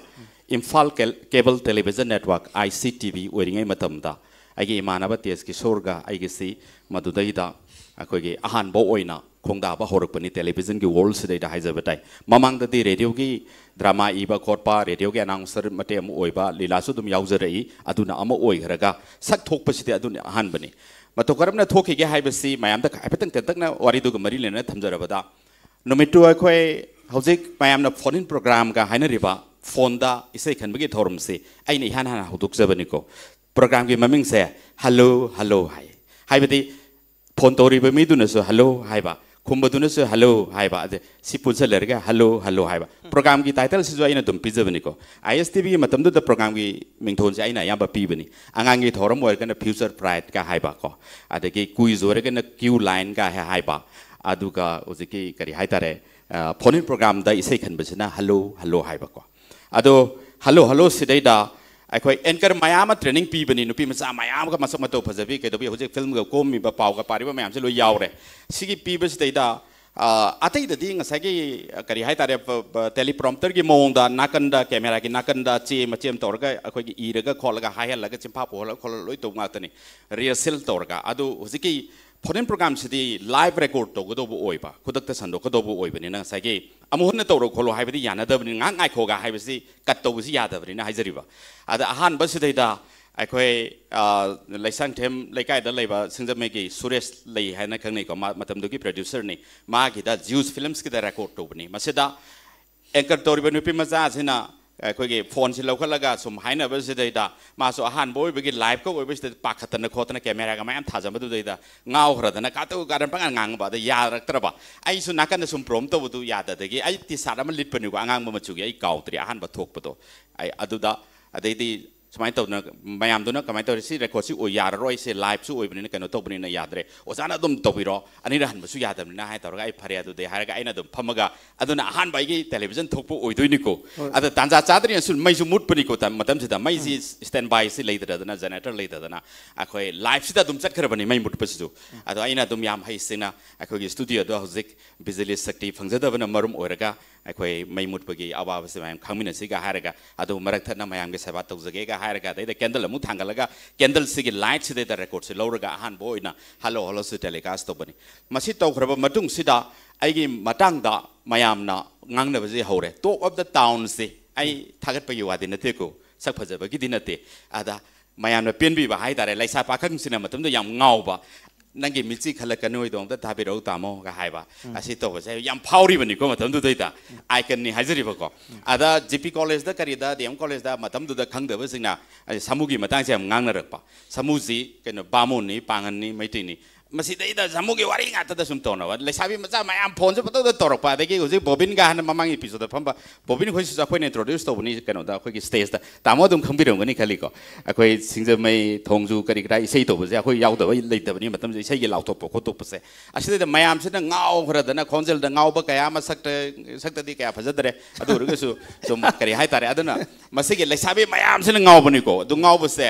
Imphal ꯀꯦꯜ- Cable Television Network, I C T V, ꯑꯣꯏꯔꯤꯉꯩ ꯃꯇꯝꯗ ꯑꯩꯒꯤ ꯏꯃꯥꯟꯅꯕ ꯇꯦꯖ ꯀꯤꯁꯣꯔꯒ ꯑꯩꯒꯤꯁꯤ ꯃꯗꯨꯗꯩꯗ ꯑꯩꯈꯣꯏꯒꯤ ꯑꯍꯥꯟꯕ ꯑꯣꯏꯅ ꯈꯣꯡꯗꯥꯕ ꯍꯧꯔꯛꯄꯅꯤ ꯇꯦꯂꯤꯚꯤꯖꯟꯒꯤ ꯋꯥꯔꯜꯁꯤꯗꯩꯗ ꯍꯥꯏꯖꯕ ꯇꯥꯏ꯫ ꯃꯃꯥꯡꯗꯗꯤ ꯔꯦꯗꯤꯑꯣꯒꯤ ꯗ꯭ꯔꯃꯥ ꯏꯕ ꯈꯣꯠꯄ, ꯔꯦꯗꯤꯑꯣꯒꯤ ꯑꯅꯥꯎꯟꯁꯔ ꯃꯇꯦꯛ ꯑꯃ ꯑꯣꯏꯕ, ꯂꯤꯂꯥꯁꯨ ꯑꯗꯨꯝ ꯌꯥꯎꯖꯔꯛꯏ꯫ ꯑꯗꯨꯅ ꯑꯃ ꯑꯣꯏꯈ꯭ꯔꯒ ꯁꯛ ꯊꯣꯛꯄꯁꯤꯗꯤ ꯑꯗꯨꯅ ꯑꯍꯥꯟꯕꯅꯤ꯫ ꯃꯇꯧ ꯀꯔꯝꯅ ꯊꯣꯛꯈꯤꯒꯦ ꯍꯥꯏꯕꯁꯤ ꯃꯌꯥꯝꯗ ꯍꯥꯏꯐꯦꯠꯇꯪ ꯇꯦꯟꯇꯛꯅ ꯋꯥꯔꯤꯗꯨꯒ ꯃꯔꯤ ꯂꯩꯅꯅ ꯊꯝꯖꯔꯕꯗ, ꯅꯨꯃꯤꯠꯇꯨ ꯑꯩꯈꯣꯏ ꯍꯧꯖꯤꯛ ꯃꯌꯥꯝꯅ ꯐꯣꯟ ꯏꯟ ꯄ꯭ꯔꯣꯒ꯭ꯔꯥꯝꯒ ꯍꯥꯏꯅꯔꯤꯕ ꯐꯣꯟꯗ ꯏꯁꯩ ꯈꯟꯕꯒꯤ ꯊꯧꯔꯝꯁꯤ ꯑꯩꯅ ꯏꯍꯥꯟ ꯍꯥꯟꯅ ꯍꯧꯗꯣꯛꯆꯕꯅꯤꯀꯣ꯫ ꯄ꯭ꯔꯣꯒ꯭ꯔꯥꯝꯒꯤ ꯃꯃꯤꯡꯁꯦ ꯍꯜꯂꯣ ꯍꯜꯂꯣ ꯍꯥꯏ꯫ ꯍꯥꯏꯕꯗꯤ ꯐꯣꯟ ꯇꯧꯔꯤꯕ ꯃꯤꯗꯨꯅꯁꯨ "ꯍꯜꯂꯣ" ꯍꯥꯏꯕ, ꯈꯨꯝꯕꯗꯨꯅꯁꯨ "ꯍꯜꯂꯣ" ꯍꯥꯏꯕ, ꯑꯗ ꯁꯤ ꯄꯨꯟꯁꯤꯜꯂꯔꯒ "ꯍꯜꯂꯣ, ꯍꯜꯂꯣ" ꯍꯥꯏꯕ꯫ ꯄ꯭ꯔꯣꯒ꯭ꯔꯥꯝꯒꯤ ꯇꯥꯏꯇꯜꯁꯤꯁꯨ ꯑꯩꯅ ꯑꯗꯨꯝ ꯄꯤꯖꯕꯅꯤꯀꯣ꯫ ꯑꯥꯏ ꯑꯦꯁ ꯇꯤ ꯚꯤꯒꯤ ꯃꯇꯝꯗꯨꯗ ꯄ꯭ꯔꯣꯒ꯭ꯔꯥꯝꯒꯤ ꯃꯤꯡꯊꯣꯟꯁꯦ ꯑꯩꯅ ꯑꯌꯥꯝꯕ ꯄꯤꯕꯅꯤ꯫ ꯑꯉꯥꯡꯒꯤ ꯊꯧꯔꯝ ꯑꯣꯏꯔꯒꯅ "ꯐ꯭ꯌꯨꯆꯔ ꯕ꯭ꯔꯥꯏꯠꯀ" ꯍꯥꯏꯕ ꯀꯣ, ꯑꯗꯒꯤ ꯀ꯭ꯋꯤꯖ ꯑꯣꯏꯔꯒꯅ "ꯀ꯭ꯌꯨ ꯂꯥꯏꯟꯒ" ꯍꯥꯏꯕ, ꯑꯗꯨꯒ ꯍꯧꯖꯤꯛꯀꯤ ꯀꯔꯤ ꯍꯥꯏꯇꯥꯔꯦ, ꯐꯣꯟ ꯏꯟ ꯄ꯭ꯔꯣꯒ꯭ꯔꯥꯝꯗ ꯏꯁꯩ ꯈꯟꯕꯁꯤꯅ "ꯍꯜꯂꯣ, ꯍꯜꯂꯣ" ꯍꯥꯏꯕꯀꯣ꯫ ꯑꯗꯣ "ꯍꯜꯂꯣ, ꯍꯜꯂꯣ" ꯁꯤꯗꯩꯗ ꯑꯩꯈꯣꯏ ꯑꯦꯡꯀꯔ ꯃꯌꯥꯝ ꯑꯃ ꯇ꯭ꯔꯦꯅꯤꯡ ꯄꯤꯕꯅꯤ, ꯅꯨꯄꯤ ꯃꯆꯥ ꯃꯌꯥꯝ ꯑꯃꯒ, ꯃꯁꯛ ꯃꯇꯧ ꯐꯖꯕꯤ ꯀꯩꯗꯧꯕꯤ, ꯍꯧꯖꯤꯛ ꯐꯤꯂꯝꯒ ꯀꯨꯝꯃꯤꯕ, ꯄꯥꯎꯒ ꯄꯥꯔꯤꯕ ꯃꯌꯥꯝꯁꯦ ꯂꯣꯏ ꯌꯥꯎꯔꯦ꯫ ꯁꯤꯒꯤ ꯄꯤꯕꯁꯤꯗꯩꯗ, ꯑ, ꯑꯇꯩꯗꯗꯤ ꯉꯁꯥꯏꯒꯤ, ꯑ, ꯀꯔꯤ ꯍꯥꯏꯇꯥꯔꯦ, ꯄ-, ꯄ-, ꯇꯦꯂꯤꯄ꯭ꯔꯣꯝꯇꯔꯒꯤ ꯃꯑꯣꯡꯗ ꯅꯥꯀꯟꯗ, ꯀꯦꯃꯦꯔꯥꯒꯤ ꯅꯥꯀꯟꯗ ꯆꯦ ꯃꯆꯦ ꯑꯃ ꯇꯧꯔꯒ ꯑꯩꯈꯣꯏꯒꯤ ꯏꯔꯒ ꯈꯣꯠꯂꯒ ꯍꯥꯏꯍꯜꯂꯒ ꯆꯤꯟꯐꯥ ꯄꯨꯍꯜꯂꯒ ꯈꯣꯠꯂꯒ ꯂꯣꯏ ꯇꯧꯕ ꯉꯥꯛꯇꯅꯤ꯫ ꯔꯤꯍꯔꯁꯦꯜ ꯇꯧꯔꯒ꯫ ꯑꯗꯨ ꯍꯧꯖꯤꯛꯀꯤ ꯐꯣꯟ ꯏꯟ ꯄ꯭ꯔꯣꯒ꯭ꯔꯥꯝꯁꯤꯗꯤ ꯂꯥꯏꯚ ꯔꯦꯀꯣꯔꯗ ꯇꯧꯒꯗꯧꯕ ꯑꯣꯏꯕ, ꯈꯨꯗꯛꯇ ꯁꯟꯗꯣꯛꯀꯗꯧꯕ ꯑꯣꯏꯕꯅꯤꯅ ꯉꯁꯥꯏꯒꯤ "ꯑꯃꯨꯛ ꯍꯟꯅ ꯇꯧꯔꯣ ꯈꯣꯠꯂꯣ" ꯍꯥꯏꯕꯗꯤ ꯌꯥꯅꯗꯕꯅꯤ, ꯉꯥꯏꯍꯥꯛ ꯉꯥꯏꯈꯣꯒ ꯍꯥꯏꯕꯁꯤ ꯀꯠ ꯇꯧꯕꯁꯤ ꯌꯥꯗꯕꯅꯤꯅ ꯍꯥꯏꯖꯔꯤꯕ꯫ ꯑꯗ ꯑꯍꯥꯟꯕꯁꯤꯗꯩꯗ ꯑꯩꯈꯣꯏ, ꯑ, ꯂꯩꯁꯥꯡꯊꯦꯝ ꯂꯩꯀꯥꯏꯗ ꯂꯩꯕ ꯁꯤꯡꯖꯃꯩꯒꯤ ꯁꯨꯔꯦꯁ ꯂꯩ ꯍꯥꯏꯅ ꯈꯪꯅꯩꯀꯣ, ꯃꯥ ꯃꯇꯝꯗꯨꯒꯤ ꯄ꯭ꯔꯗ꯭ꯌꯨꯁꯔꯅꯤ꯫ ꯃꯥꯒꯤꯗ ꯖꯤꯎꯁ ꯐꯤꯂꯝꯁꯀꯤꯗ ꯔꯦꯀꯣꯔꯗ ꯇꯧꯕꯅꯤ꯫ ꯃꯁꯤꯗ ꯑꯦꯡꯀꯔ ꯇꯧꯔꯤꯕ ꯅꯨꯄꯤ ꯃꯆꯥꯁꯤꯅ ꯑꯩꯈꯣꯏꯒꯤ ꯐꯣꯟꯁꯤ ꯂꯧꯈꯠꯂꯒ ꯁꯨꯝ ꯍꯥꯏꯅꯕꯁꯤꯗꯩꯗ, ꯃꯥꯁꯨ ꯑꯍꯥꯟꯕ ꯑꯣꯏꯕꯒꯤ ꯂꯥꯏꯚꯀ ꯑꯣꯏꯕꯁꯤꯗ ꯄꯥꯈꯠꯇꯅ ꯈꯣꯠꯇꯅ ꯀꯦꯃꯦꯔꯥꯒ ꯃꯌꯥꯝ ꯊꯥꯖꯕꯗꯨꯗꯩꯗ ꯉꯥꯎꯈ꯭ꯔꯗꯅ ꯀꯥꯇꯨ ꯀꯥꯔꯟ ꯄꯪꯉꯥꯡ ꯉꯥꯡꯕ, ꯑꯗ ꯌꯥꯔꯛꯇ꯭ꯔꯕ꯫ ꯑꯩꯁꯨ ꯅꯥꯀꯟꯗ ꯁꯨꯝ ꯄ꯭ꯔꯣꯝ ꯇꯧꯕꯗꯨ ꯌꯥꯗꯗꯒꯤ ꯑꯩ ꯇꯤ ꯁꯥꯔꯠ ꯑꯃ ꯂꯤꯠꯄꯅꯤꯀꯣ, ꯑꯉꯥꯡꯕ ꯃꯆꯨꯒꯤ, ꯑꯩ ꯀꯥꯎꯗ꯭ꯔꯤ ꯑꯍꯥꯟꯕ ꯊꯣꯛꯄꯗꯣ꯫ ꯑꯩ ꯑꯗꯨꯗ, ꯑꯗꯩꯗꯤ ꯁꯨꯃꯥꯏꯅ ꯇꯧꯗꯅ ꯃꯌꯥꯝꯗꯨꯅ ꯀꯃꯥꯏꯅ ꯇꯧꯔꯦ, "ꯁꯤ ꯔꯦꯀꯣꯔꯗꯁꯤ ꯑꯣꯏ ꯌꯥꯔꯔꯣꯏ, ꯁꯤ ꯂꯥꯏꯚꯁꯨ ꯑꯣꯏꯕꯅꯤꯅ ꯀꯩꯅꯣ ꯇꯧꯕꯅꯤꯅ ꯌꯥꯗ꯭ꯔꯦ, ꯑꯣꯖꯥꯅ ꯑꯗꯨꯝ ꯇꯧꯕꯤꯔꯣ, ꯑꯅꯤꯔꯛ ꯍꯟꯕꯁꯨ ꯌꯥꯗꯕꯅꯤꯅ" ꯍꯥꯏ ꯇꯧꯔꯒ ꯑꯩ "ꯐꯔꯦ ꯑꯗꯨꯗꯤ" ꯍꯥꯏꯔꯒ ꯑꯩꯅ ꯑꯗꯨꯝ ꯐꯝꯃꯒ, ꯑꯗꯨꯅ ꯑꯍꯥꯟꯕ ꯑꯩꯒꯤ ꯇꯦꯂꯤꯚꯤꯖꯟ ꯊꯣꯛꯄ ꯑꯣꯏꯗꯣꯏꯅꯤꯀꯣ꯫ ꯍꯣꯏ꯫ ꯑꯗ ꯇꯥꯟꯖꯥ ꯆꯥꯗ꯭ꯔꯤꯉꯩꯁꯨ ꯃꯩꯁꯨ ꯃꯨꯠꯄꯅꯤꯀꯣ, ꯇ-, ꯃꯇꯝꯁꯤꯗ ꯃꯩꯁꯤ ꯎꯝ꯫ ꯁ꯭ꯇꯦꯟ ꯕꯥꯏꯁꯤ ꯂꯩꯇꯗꯅ, ꯖꯦꯅꯦꯔꯦꯇꯔ ꯂꯩꯇꯗꯅ ꯑꯩꯈꯣꯏ ꯂꯥꯏꯚꯁꯤꯗ ꯑꯗꯨꯝ ꯆꯠꯈ꯭ꯔꯕꯅꯤ ꯃꯩ ꯃꯨꯠꯄꯁꯤꯁꯨ꯫ ꯎꯝ꯫ ꯑꯗꯣ ꯑꯩꯅ ꯑꯗꯨꯝ ꯌꯥꯝ ꯍꯩꯁꯤꯡꯅ ꯑꯩꯈꯣꯏꯒꯤ ꯁ꯭ꯇꯨꯗꯤꯑꯣꯗꯣ ꯍꯧꯖꯤꯛ ꯕꯤꯖꯂꯤ ꯁꯛꯇꯤ ꯐꯪꯖꯗꯕꯅ ꯃꯔꯝ ꯑꯣꯏꯔꯒ ꯑꯩꯈꯣꯏ ꯃꯩ ꯃꯨꯠꯄꯒꯤ ꯑꯋꯥꯕꯁꯦ ꯃꯌꯥꯝ ꯈꯪꯃꯤꯟꯅꯁꯤꯒ ꯍꯥꯏꯔꯒ, ꯑꯗꯨ ꯃꯔꯛ ꯊꯠꯅ ꯃꯌꯥꯝꯒꯤ ꯁꯦꯕꯥ ꯇꯧꯖꯒꯦꯒ ꯍꯥꯏꯔꯒ, ꯑꯗꯩꯗ ꯀꯦꯟꯗꯜ ꯑꯃꯨꯛ ꯊꯥꯡꯒꯠꯂꯒ, ꯀꯦꯟꯗꯜꯁꯤꯒꯤ ꯂꯥꯏꯠꯁꯤꯗꯩꯗ ꯔꯦꯀꯣꯔꯗꯁꯤ ꯂꯧꯔꯒ ꯑꯍꯥꯟꯕ ꯑꯣꯏꯅ "ꯍꯜꯂꯣ, ꯍꯜꯂꯣꯁꯤ" ꯇꯦꯂꯤꯀꯥꯁ ꯇꯧꯕꯅꯤ꯫ ꯃꯁꯤ ꯇꯧꯈ꯭ꯔꯕ ꯃꯇꯨꯡꯁꯤꯗ ꯑꯩꯒꯤ ꯃꯇꯥꯡꯗ ꯃꯌꯥꯝꯅ ꯉꯥꯡꯅꯕꯁꯤ ꯍꯧꯔꯦ꯫ ꯇꯣꯞ ꯑꯣꯐ ꯗ ꯇꯥꯎꯟꯁꯦ, ꯑꯩ ꯊꯥꯒꯠꯄꯒꯤ ꯋꯥꯗꯤ ꯅꯠꯇꯦꯀꯣ, ꯁꯛ ꯐꯖꯕꯒꯤꯗꯤ ꯅꯠꯇꯦ꯫ ꯑꯗ ꯃꯌꯥꯝꯅ ꯄꯦꯟꯕꯤꯕ ꯍꯥꯏꯇꯥꯔꯦ, ꯂꯩꯁꯥ ꯄꯥꯈꯪꯁꯤꯅ ꯃꯇꯝꯗꯨꯗ ꯌꯥꯝ ꯉꯥꯎꯕ, "ꯅꯪꯒꯤ ꯃꯤꯠꯁꯤ ꯈꯜꯂꯛꯀꯅꯨ, ꯑꯩꯗꯣꯝꯇ ꯊꯥꯕꯤꯔꯛꯎ ꯇꯥꯃꯣꯒ" ꯍꯥꯏꯕ꯫ ꯎꯝ꯫ ꯑꯁꯤ ꯇꯧꯕꯁꯦ ꯌꯥꯝ ꯐꯥꯎꯔꯤꯕꯅꯤꯀꯣ ꯃꯇꯝꯗꯨꯗꯩꯗ꯫ ꯎꯝ꯫ ꯑꯥꯏꯀꯟꯅꯤ ꯍꯥꯏꯖꯔꯤꯕꯀꯣ꯫ ꯎꯝ꯫ ꯑꯗ ꯖꯤ ꯄꯤ ꯀꯣꯂꯦꯖꯇ ꯀꯔꯤꯗ, ꯗꯤ ꯑꯦꯝ ꯀꯣꯂꯦꯖꯇ ꯃꯇꯝꯗꯨꯗ ꯈꯪꯗꯕꯁꯤꯡꯅ, ꯑ, ꯁꯥꯃꯨꯒꯤ ꯃꯇꯥꯡꯁꯦ ꯌꯥꯝ ꯉꯥꯡꯅꯔꯛꯄ꯫ ꯁꯥꯃꯨꯁꯤ ꯀꯩꯅꯣ, ꯕꯥꯃꯣꯟꯅꯤ, ꯄꯥꯡꯒꯟꯅꯤ, ꯃꯩꯇꯩꯅꯤ꯫ ꯃꯁꯤꯗꯩꯗ ꯖꯃꯨꯒꯤ ꯋꯥꯔꯤ ꯉꯥꯛꯇꯗ ꯁꯨꯝ ꯇꯧꯅꯕ, ꯂꯩꯁꯥꯕꯤ ꯃꯆꯥ ꯃꯌꯥꯝ ꯐꯣꯟꯁꯨ ꯄꯪꯇꯧꯗ ꯇꯧꯔꯛꯄ, ꯑꯗꯒꯤ ꯍꯧꯖꯤꯛ ꯕꯣꯕꯤꯟꯒ ꯍꯥꯏꯅ ꯃꯃꯥꯡꯒꯤ ꯏꯄꯤꯁꯣꯗ ꯐꯝꯕ ꯕꯣꯕꯤꯟ ꯑꯩꯈꯣꯏꯁꯤꯁꯨ ꯑꯩꯈꯣꯏꯅ ꯏꯟꯇ꯭ꯔꯣꯗ꯭ꯌꯨꯁ ꯇꯧꯕꯅꯤ ꯀꯩꯅꯣꯗ, ꯑꯩꯈꯣꯏꯒꯤ ꯁ꯭ꯇꯦꯖꯇ꯫ ꯇꯥꯃꯣ ꯑꯗꯨꯝ ꯈꯪꯕꯤꯔꯝꯒꯅꯤ ꯈꯜꯂꯤꯀꯣ, ꯑꯩꯈꯣꯏ ꯁꯤꯡꯖꯃꯩ ꯊꯣꯡꯖꯨ ꯀꯔꯤ ꯀꯔꯥ ꯏꯁꯩ ꯇꯧꯕꯁꯦ ꯑꯩꯈꯣꯏ ꯌꯥꯎꯗꯕ ꯂꯩꯇꯕꯅꯤ, ꯃꯇꯝꯁꯦ ꯏꯁꯩꯒꯤ ꯂꯥꯎꯊꯣꯛꯄ ꯈꯣꯠꯇꯣꯛꯄꯁꯦ꯫ ꯑꯁꯤꯗꯩꯗ ꯃꯌꯥꯝꯁꯤꯅ ꯉꯥꯎꯈ꯭ꯔꯗꯅ, ꯈꯣꯟꯖꯦꯜꯗ ꯉꯥꯎꯕ ꯀꯌꯥ ꯑꯃ, ꯁꯛꯇ ꯁꯛꯇꯗꯤ ꯀꯌꯥ ꯐꯖꯗ꯭ꯔꯦ, ꯑꯗꯨ ꯑꯣꯏꯔꯒꯁꯨ ꯁꯨꯝ ꯀꯔꯤ ꯍꯥꯏꯇꯥꯔꯦ, ꯑꯗꯨꯅ ꯃꯁꯤꯒꯤ ꯂꯩꯁꯥꯕꯤ ꯃꯌꯥꯝꯁꯤꯅ ꯉꯥꯎꯕꯅꯤꯀꯣ꯫ ꯑꯗꯨ ꯉꯥꯎꯕꯁꯦ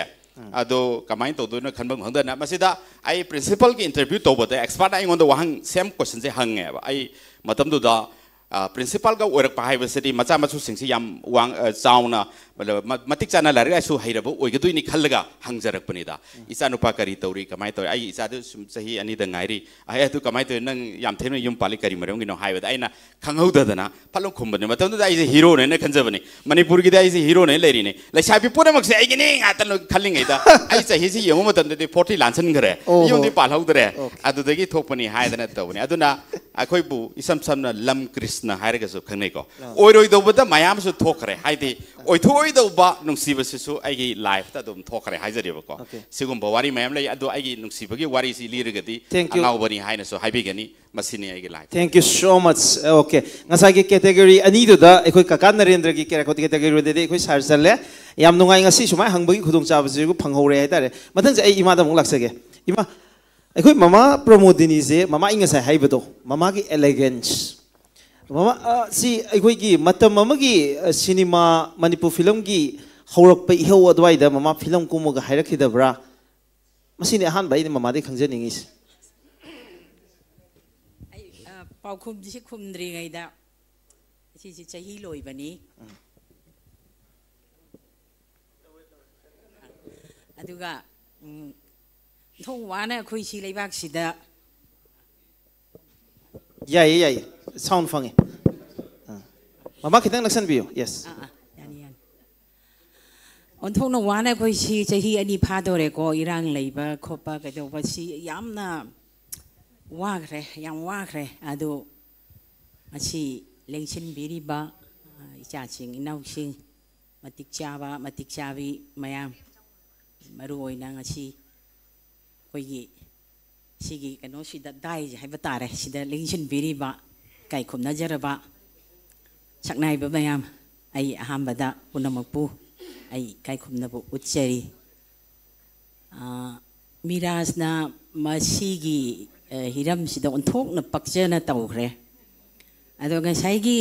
ꯑꯗꯣ ꯀꯃꯥꯏꯅ ꯇꯧꯗꯣꯏꯅꯣ ꯈꯟꯐꯝ ꯈꯪꯗꯅ, ꯃꯁꯤꯗ ꯑꯩ ꯄ꯭ꯔꯤꯟꯁꯤꯄꯜꯒꯤ ꯏꯟꯇꯔꯚ꯭ꯌꯨ ꯇꯧꯕꯗ ꯑꯦꯛꯁꯄꯥꯔꯠ ꯑꯩꯉꯣꯟꯗ ꯋꯥꯍꯪ, ꯁꯦꯝ ꯀꯣꯏꯁꯟꯁꯦ ꯍꯪꯉꯦꯕ꯫ ꯑꯩ ꯃꯇꯝꯗꯨꯗ ꯄ꯭ꯔꯤꯟꯁꯤꯄꯥꯜꯒ ꯑꯣꯏꯔꯛꯄ ꯍꯥꯏꯕꯁꯤꯗꯤ ꯃꯆꯥ ꯃꯁꯨꯁꯤꯡꯁꯤ ꯌꯥꯝ ꯋꯥꯡ, ꯑ, ꯆꯥꯎꯅ, ꯃ-, ꯃꯇꯤꯛ ꯆꯥꯅ ꯂꯥꯏꯔꯤꯛ ꯂꯥꯏꯁꯨ ꯍꯩꯔꯕ ꯑꯣꯏꯒꯗꯣꯏꯅꯤ ꯈꯜꯂꯒ ꯍꯪꯖꯔꯛꯄꯅꯤꯗ꯫ "ꯏꯆꯥꯅꯨꯄꯥ ꯀꯔꯤ ꯇꯧꯔꯤ, ꯀꯃꯥꯏꯅ ꯇꯧꯔꯤ?" "ꯑꯩꯒꯤ ꯏꯆꯥꯗꯨ ꯁꯨꯝ ꯆꯍꯤ ꯑꯅꯤꯗ ꯉꯥꯏꯔꯤ"꯫ "ꯑꯦ, ꯑꯗꯨ ꯀꯃꯥꯏꯅ ꯇꯧꯔꯤ, ꯅꯪ ꯌꯥꯝ ꯊꯦꯡꯅ ꯌꯨꯝ ꯄꯥꯜꯂꯤ, ꯀꯔꯤ ꯃꯔꯝꯒꯤꯅꯣ?" ꯍꯥꯏꯕꯗ ꯑꯩꯅ ꯈꯪꯍꯧꯗꯗꯅ ꯐꯠ ꯂꯥꯎ ꯈꯨꯝꯕꯅꯦ꯫ ꯃꯇꯝꯗꯨꯗ ꯑꯩꯁꯦ ꯍꯤꯔꯣꯅꯦꯅ ꯈꯟꯖꯕꯅꯤ, ꯃꯅꯤꯄꯨꯔꯒꯤꯗꯤ ꯑꯩꯁꯦ ꯍꯤꯔꯣꯅꯦꯅ ꯂꯩꯔꯤꯅꯤ꯫ ꯂꯩꯁꯥꯕꯤ ꯄꯨꯝꯅꯃꯛꯁꯦ ꯑꯩꯒꯤꯅꯤ ꯉꯥꯛꯇ ꯂꯣꯏ ꯈꯜꯂꯤꯉꯩꯗ, ꯑꯩ ꯆꯍꯤꯁꯤ ꯌꯦꯡꯕ ꯃꯇꯝꯗꯗꯤ ꯐꯣꯔꯇꯤ ꯂꯥꯟꯁꯤꯟꯈ꯭ꯔꯦ, ꯑꯣꯍꯣ꯫ ꯌꯨꯝꯗꯤ ꯄꯥꯜꯍꯧꯗ꯭ꯔꯦ꯫ ꯑꯣꯀꯦ꯫ ꯑꯗꯨꯗꯒꯤ ꯊꯣꯛꯄꯅꯤ ꯍꯥꯏꯗꯅ ꯇꯧꯕꯅꯤ꯫ ꯑꯗꯨꯅ ꯑꯩꯈꯣꯏꯕꯨ ꯏꯁꯝ ꯁꯝꯅ ꯂꯝ ꯀ꯭ꯔꯤꯁꯅ ꯍꯥꯏꯔꯒꯁꯨ ꯈꯪꯅꯩꯀꯣ꯫ ꯑꯥ꯫ ꯑꯣꯏꯔꯣꯏꯗꯧꯕꯗ ꯃꯌꯥꯝꯁꯨ ꯊꯣꯛꯈ꯭ꯔꯦ, ꯍꯥꯏꯗꯤ ꯑꯣꯏꯊꯣꯛꯑꯣꯏꯗꯧꯕ ꯅꯨꯡꯁꯤꯕꯁꯤꯁꯨ ꯑꯩꯒꯤ ꯂꯥꯏꯐꯇ ꯑꯗꯨꯝ ꯊꯣꯛꯈ꯭ꯔꯦ ꯍꯥꯏꯖꯔꯤꯕꯀꯣ꯫ ꯑꯣꯀꯦ꯫ ꯁꯤꯒꯨꯝꯕ ꯋꯥꯔꯤ ꯃꯌꯥꯝ ꯂꯩ꯫ ꯑꯗꯣ ꯑꯩꯒꯤ ꯅꯨꯡꯁꯤꯕꯒꯤ ꯋꯥꯔꯤꯁꯤ ꯂꯤꯔꯒꯗꯤ Thank you. ꯑꯉꯥꯎꯕꯅꯤ ꯍꯥꯏꯅꯁꯨ ꯍꯥꯏꯕꯤꯒꯅꯤ꯫ ꯃꯁꯤꯅꯤ ꯑꯩꯒꯤ life. Thank you so much. Okay, ꯉꯁꯥꯏꯒꯤ ꯀꯦꯇꯦꯒꯣꯔꯤ ꯑꯅꯤꯗꯨꯗ ꯑꯩꯈꯣꯏ ꯀꯀꯥ ꯅꯔꯦꯟꯗ꯭ꯔꯒꯤ ꯀꯦꯔꯥꯀꯣꯇꯤ ꯀꯦꯇꯦꯒꯣꯔꯤꯗꯗꯤ ꯑꯩꯈꯣꯏ ꯁꯥꯔ ꯆꯜꯂꯦ꯫ ꯌꯥꯝ ꯅꯨꯡꯉꯥꯏ, ꯉꯁꯤ ꯁꯨꯃꯥꯏꯅ ꯍꯪꯕꯒꯤ ꯈꯨꯗꯣꯡꯆꯥꯕꯁꯤꯁꯨ ꯐꯪꯍꯧꯔꯦ ꯍꯥꯏꯇꯥꯔꯦ꯫ ꯃꯊꯪꯁꯦ ꯑꯩ ꯏꯃꯥꯗ ꯑꯃꯨꯛ ꯂꯥꯛꯆꯒꯦ꯫ ꯏꯃꯥ, ꯑꯩꯈꯣꯏ ꯃꯃꯥ ꯄ꯭ꯔꯃꯣꯗꯤꯅꯤꯁꯦ, ꯃꯃꯥ ꯑꯩ ꯉꯁꯥꯏ ꯍꯥꯏꯕꯗꯣ, ꯃꯃꯥꯒꯤ ꯑꯦꯂꯦꯒꯦꯟꯁ, ꯃꯃꯥ, ꯑ, ꯁꯤ ꯑꯩꯈꯣꯏꯒꯤ ꯃꯇꯝ ꯑꯃꯒꯤ, ꯑ, ꯁꯤꯅꯦꯃꯥ, ꯃꯅꯤꯄꯨꯔ ꯐꯤꯂꯝꯒꯤ ꯍꯧꯔꯛꯄ ꯏꯍꯧ ꯑꯗꯨꯋꯥꯏꯗ ꯃꯃꯥ ꯐꯤꯂꯝ ꯀꯨꯝꯃꯒ ꯍꯥꯏꯔꯛꯈꯤꯗꯕ꯭ꯔꯥ? ꯃꯁꯤꯅꯤ ꯑꯍꯥꯟꯕ ꯑꯩꯅ ꯃꯃꯥꯗꯩ ꯈꯪꯖꯅꯤꯡꯉꯤꯁꯦ꯫ ꯑꯩ, ꯑ, ꯄꯥꯎꯈꯨꯝꯁꯤ ꯈꯨꯝꯗ꯭ꯔꯤꯉꯩꯗ ꯁꯤꯁꯤ ꯆꯍꯤ ꯂꯣꯏꯕꯅꯤ꯫ ꯑꯗꯨꯒ, ꯎꯝ, ꯊꯣꯡ ꯋꯥꯅ ꯑꯩꯈꯣꯏ ꯁꯤ ꯂꯩꯕꯥꯛꯁꯤꯗ ꯌꯥꯏꯌꯦ, ꯌꯥꯏꯌꯦ꯫ ꯁꯥꯎꯟ ꯐꯪꯉꯦ꯫ ꯑꯥ꯫ ꯃꯃꯥ ꯈꯤꯇꯪ ꯅꯛꯁꯟꯕꯤꯌꯨ꯫ ꯌꯦꯁ꯫ ꯑꯥ, ꯑꯥ, ꯌꯥꯅꯤ, ꯌꯥꯅꯤ꯫ ꯑꯣꯟꯊꯣꯛꯅ ꯋꯥꯅ ꯑꯩꯈꯣꯏ ꯁꯤ ꯆꯍꯤ ꯑꯅꯤ ꯐꯥꯗꯣꯔꯦꯀꯣ, ꯏꯔꯥꯡ ꯂꯩꯕ ꯈꯣꯠꯄ ꯀꯩꯗꯧꯕ, ꯁꯤ ꯌꯥꯝꯅ ꯋꯥꯈ꯭ꯔꯦ, ꯌꯥꯝ ꯋꯥꯈ꯭ꯔꯦ꯫ ꯑꯗꯣ ꯉꯁꯤ ꯂꯦꯡꯁꯤꯟꯕꯤꯔꯤꯕ, ꯑ, ꯏꯆꯥꯁꯤꯡ, ꯏꯅꯥꯎꯁꯤꯡ, ꯃꯇꯤꯛ ꯆꯥꯕ, ꯃꯇꯤꯛ ꯆꯥꯕꯤ ꯃꯌꯥꯝ, ꯃꯔꯨ ꯑꯣꯏꯅ ꯉꯁꯤ ꯑꯩꯈꯣꯏꯒꯤ ꯁꯤꯒꯤ ꯀꯩꯅꯣꯁꯤꯗ, ꯗꯥꯏꯁ ꯍꯥꯏꯕ ꯇꯥꯔꯦ, ꯁꯤꯗ ꯂꯦꯡꯁꯤꯟꯕꯤꯔꯤꯕ ꯏꯀꯥꯏ ꯈꯨꯝꯅꯖꯔꯕ ꯁꯛꯅꯥꯏꯕ ꯃꯌꯥꯝ, ꯑꯩ ꯑꯍꯥꯟꯕꯗ ꯄꯨꯝꯅꯃꯛꯄꯨ ꯑꯩ ꯏꯀꯥꯏ ꯈꯨꯝꯅꯕ ꯎꯠꯆꯔꯤ꯫ ꯑ, ꯃꯤꯔꯥꯖꯅ ꯃꯁꯤꯒꯤ, ꯑ, ꯍꯤꯔꯝꯁꯤꯗ ꯑꯣꯟꯊꯣꯛꯅ ꯄꯛꯆꯅ ꯇꯧꯈ꯭ꯔꯦ꯫ ꯑꯗꯣ ꯉꯁꯥꯏꯒꯤ,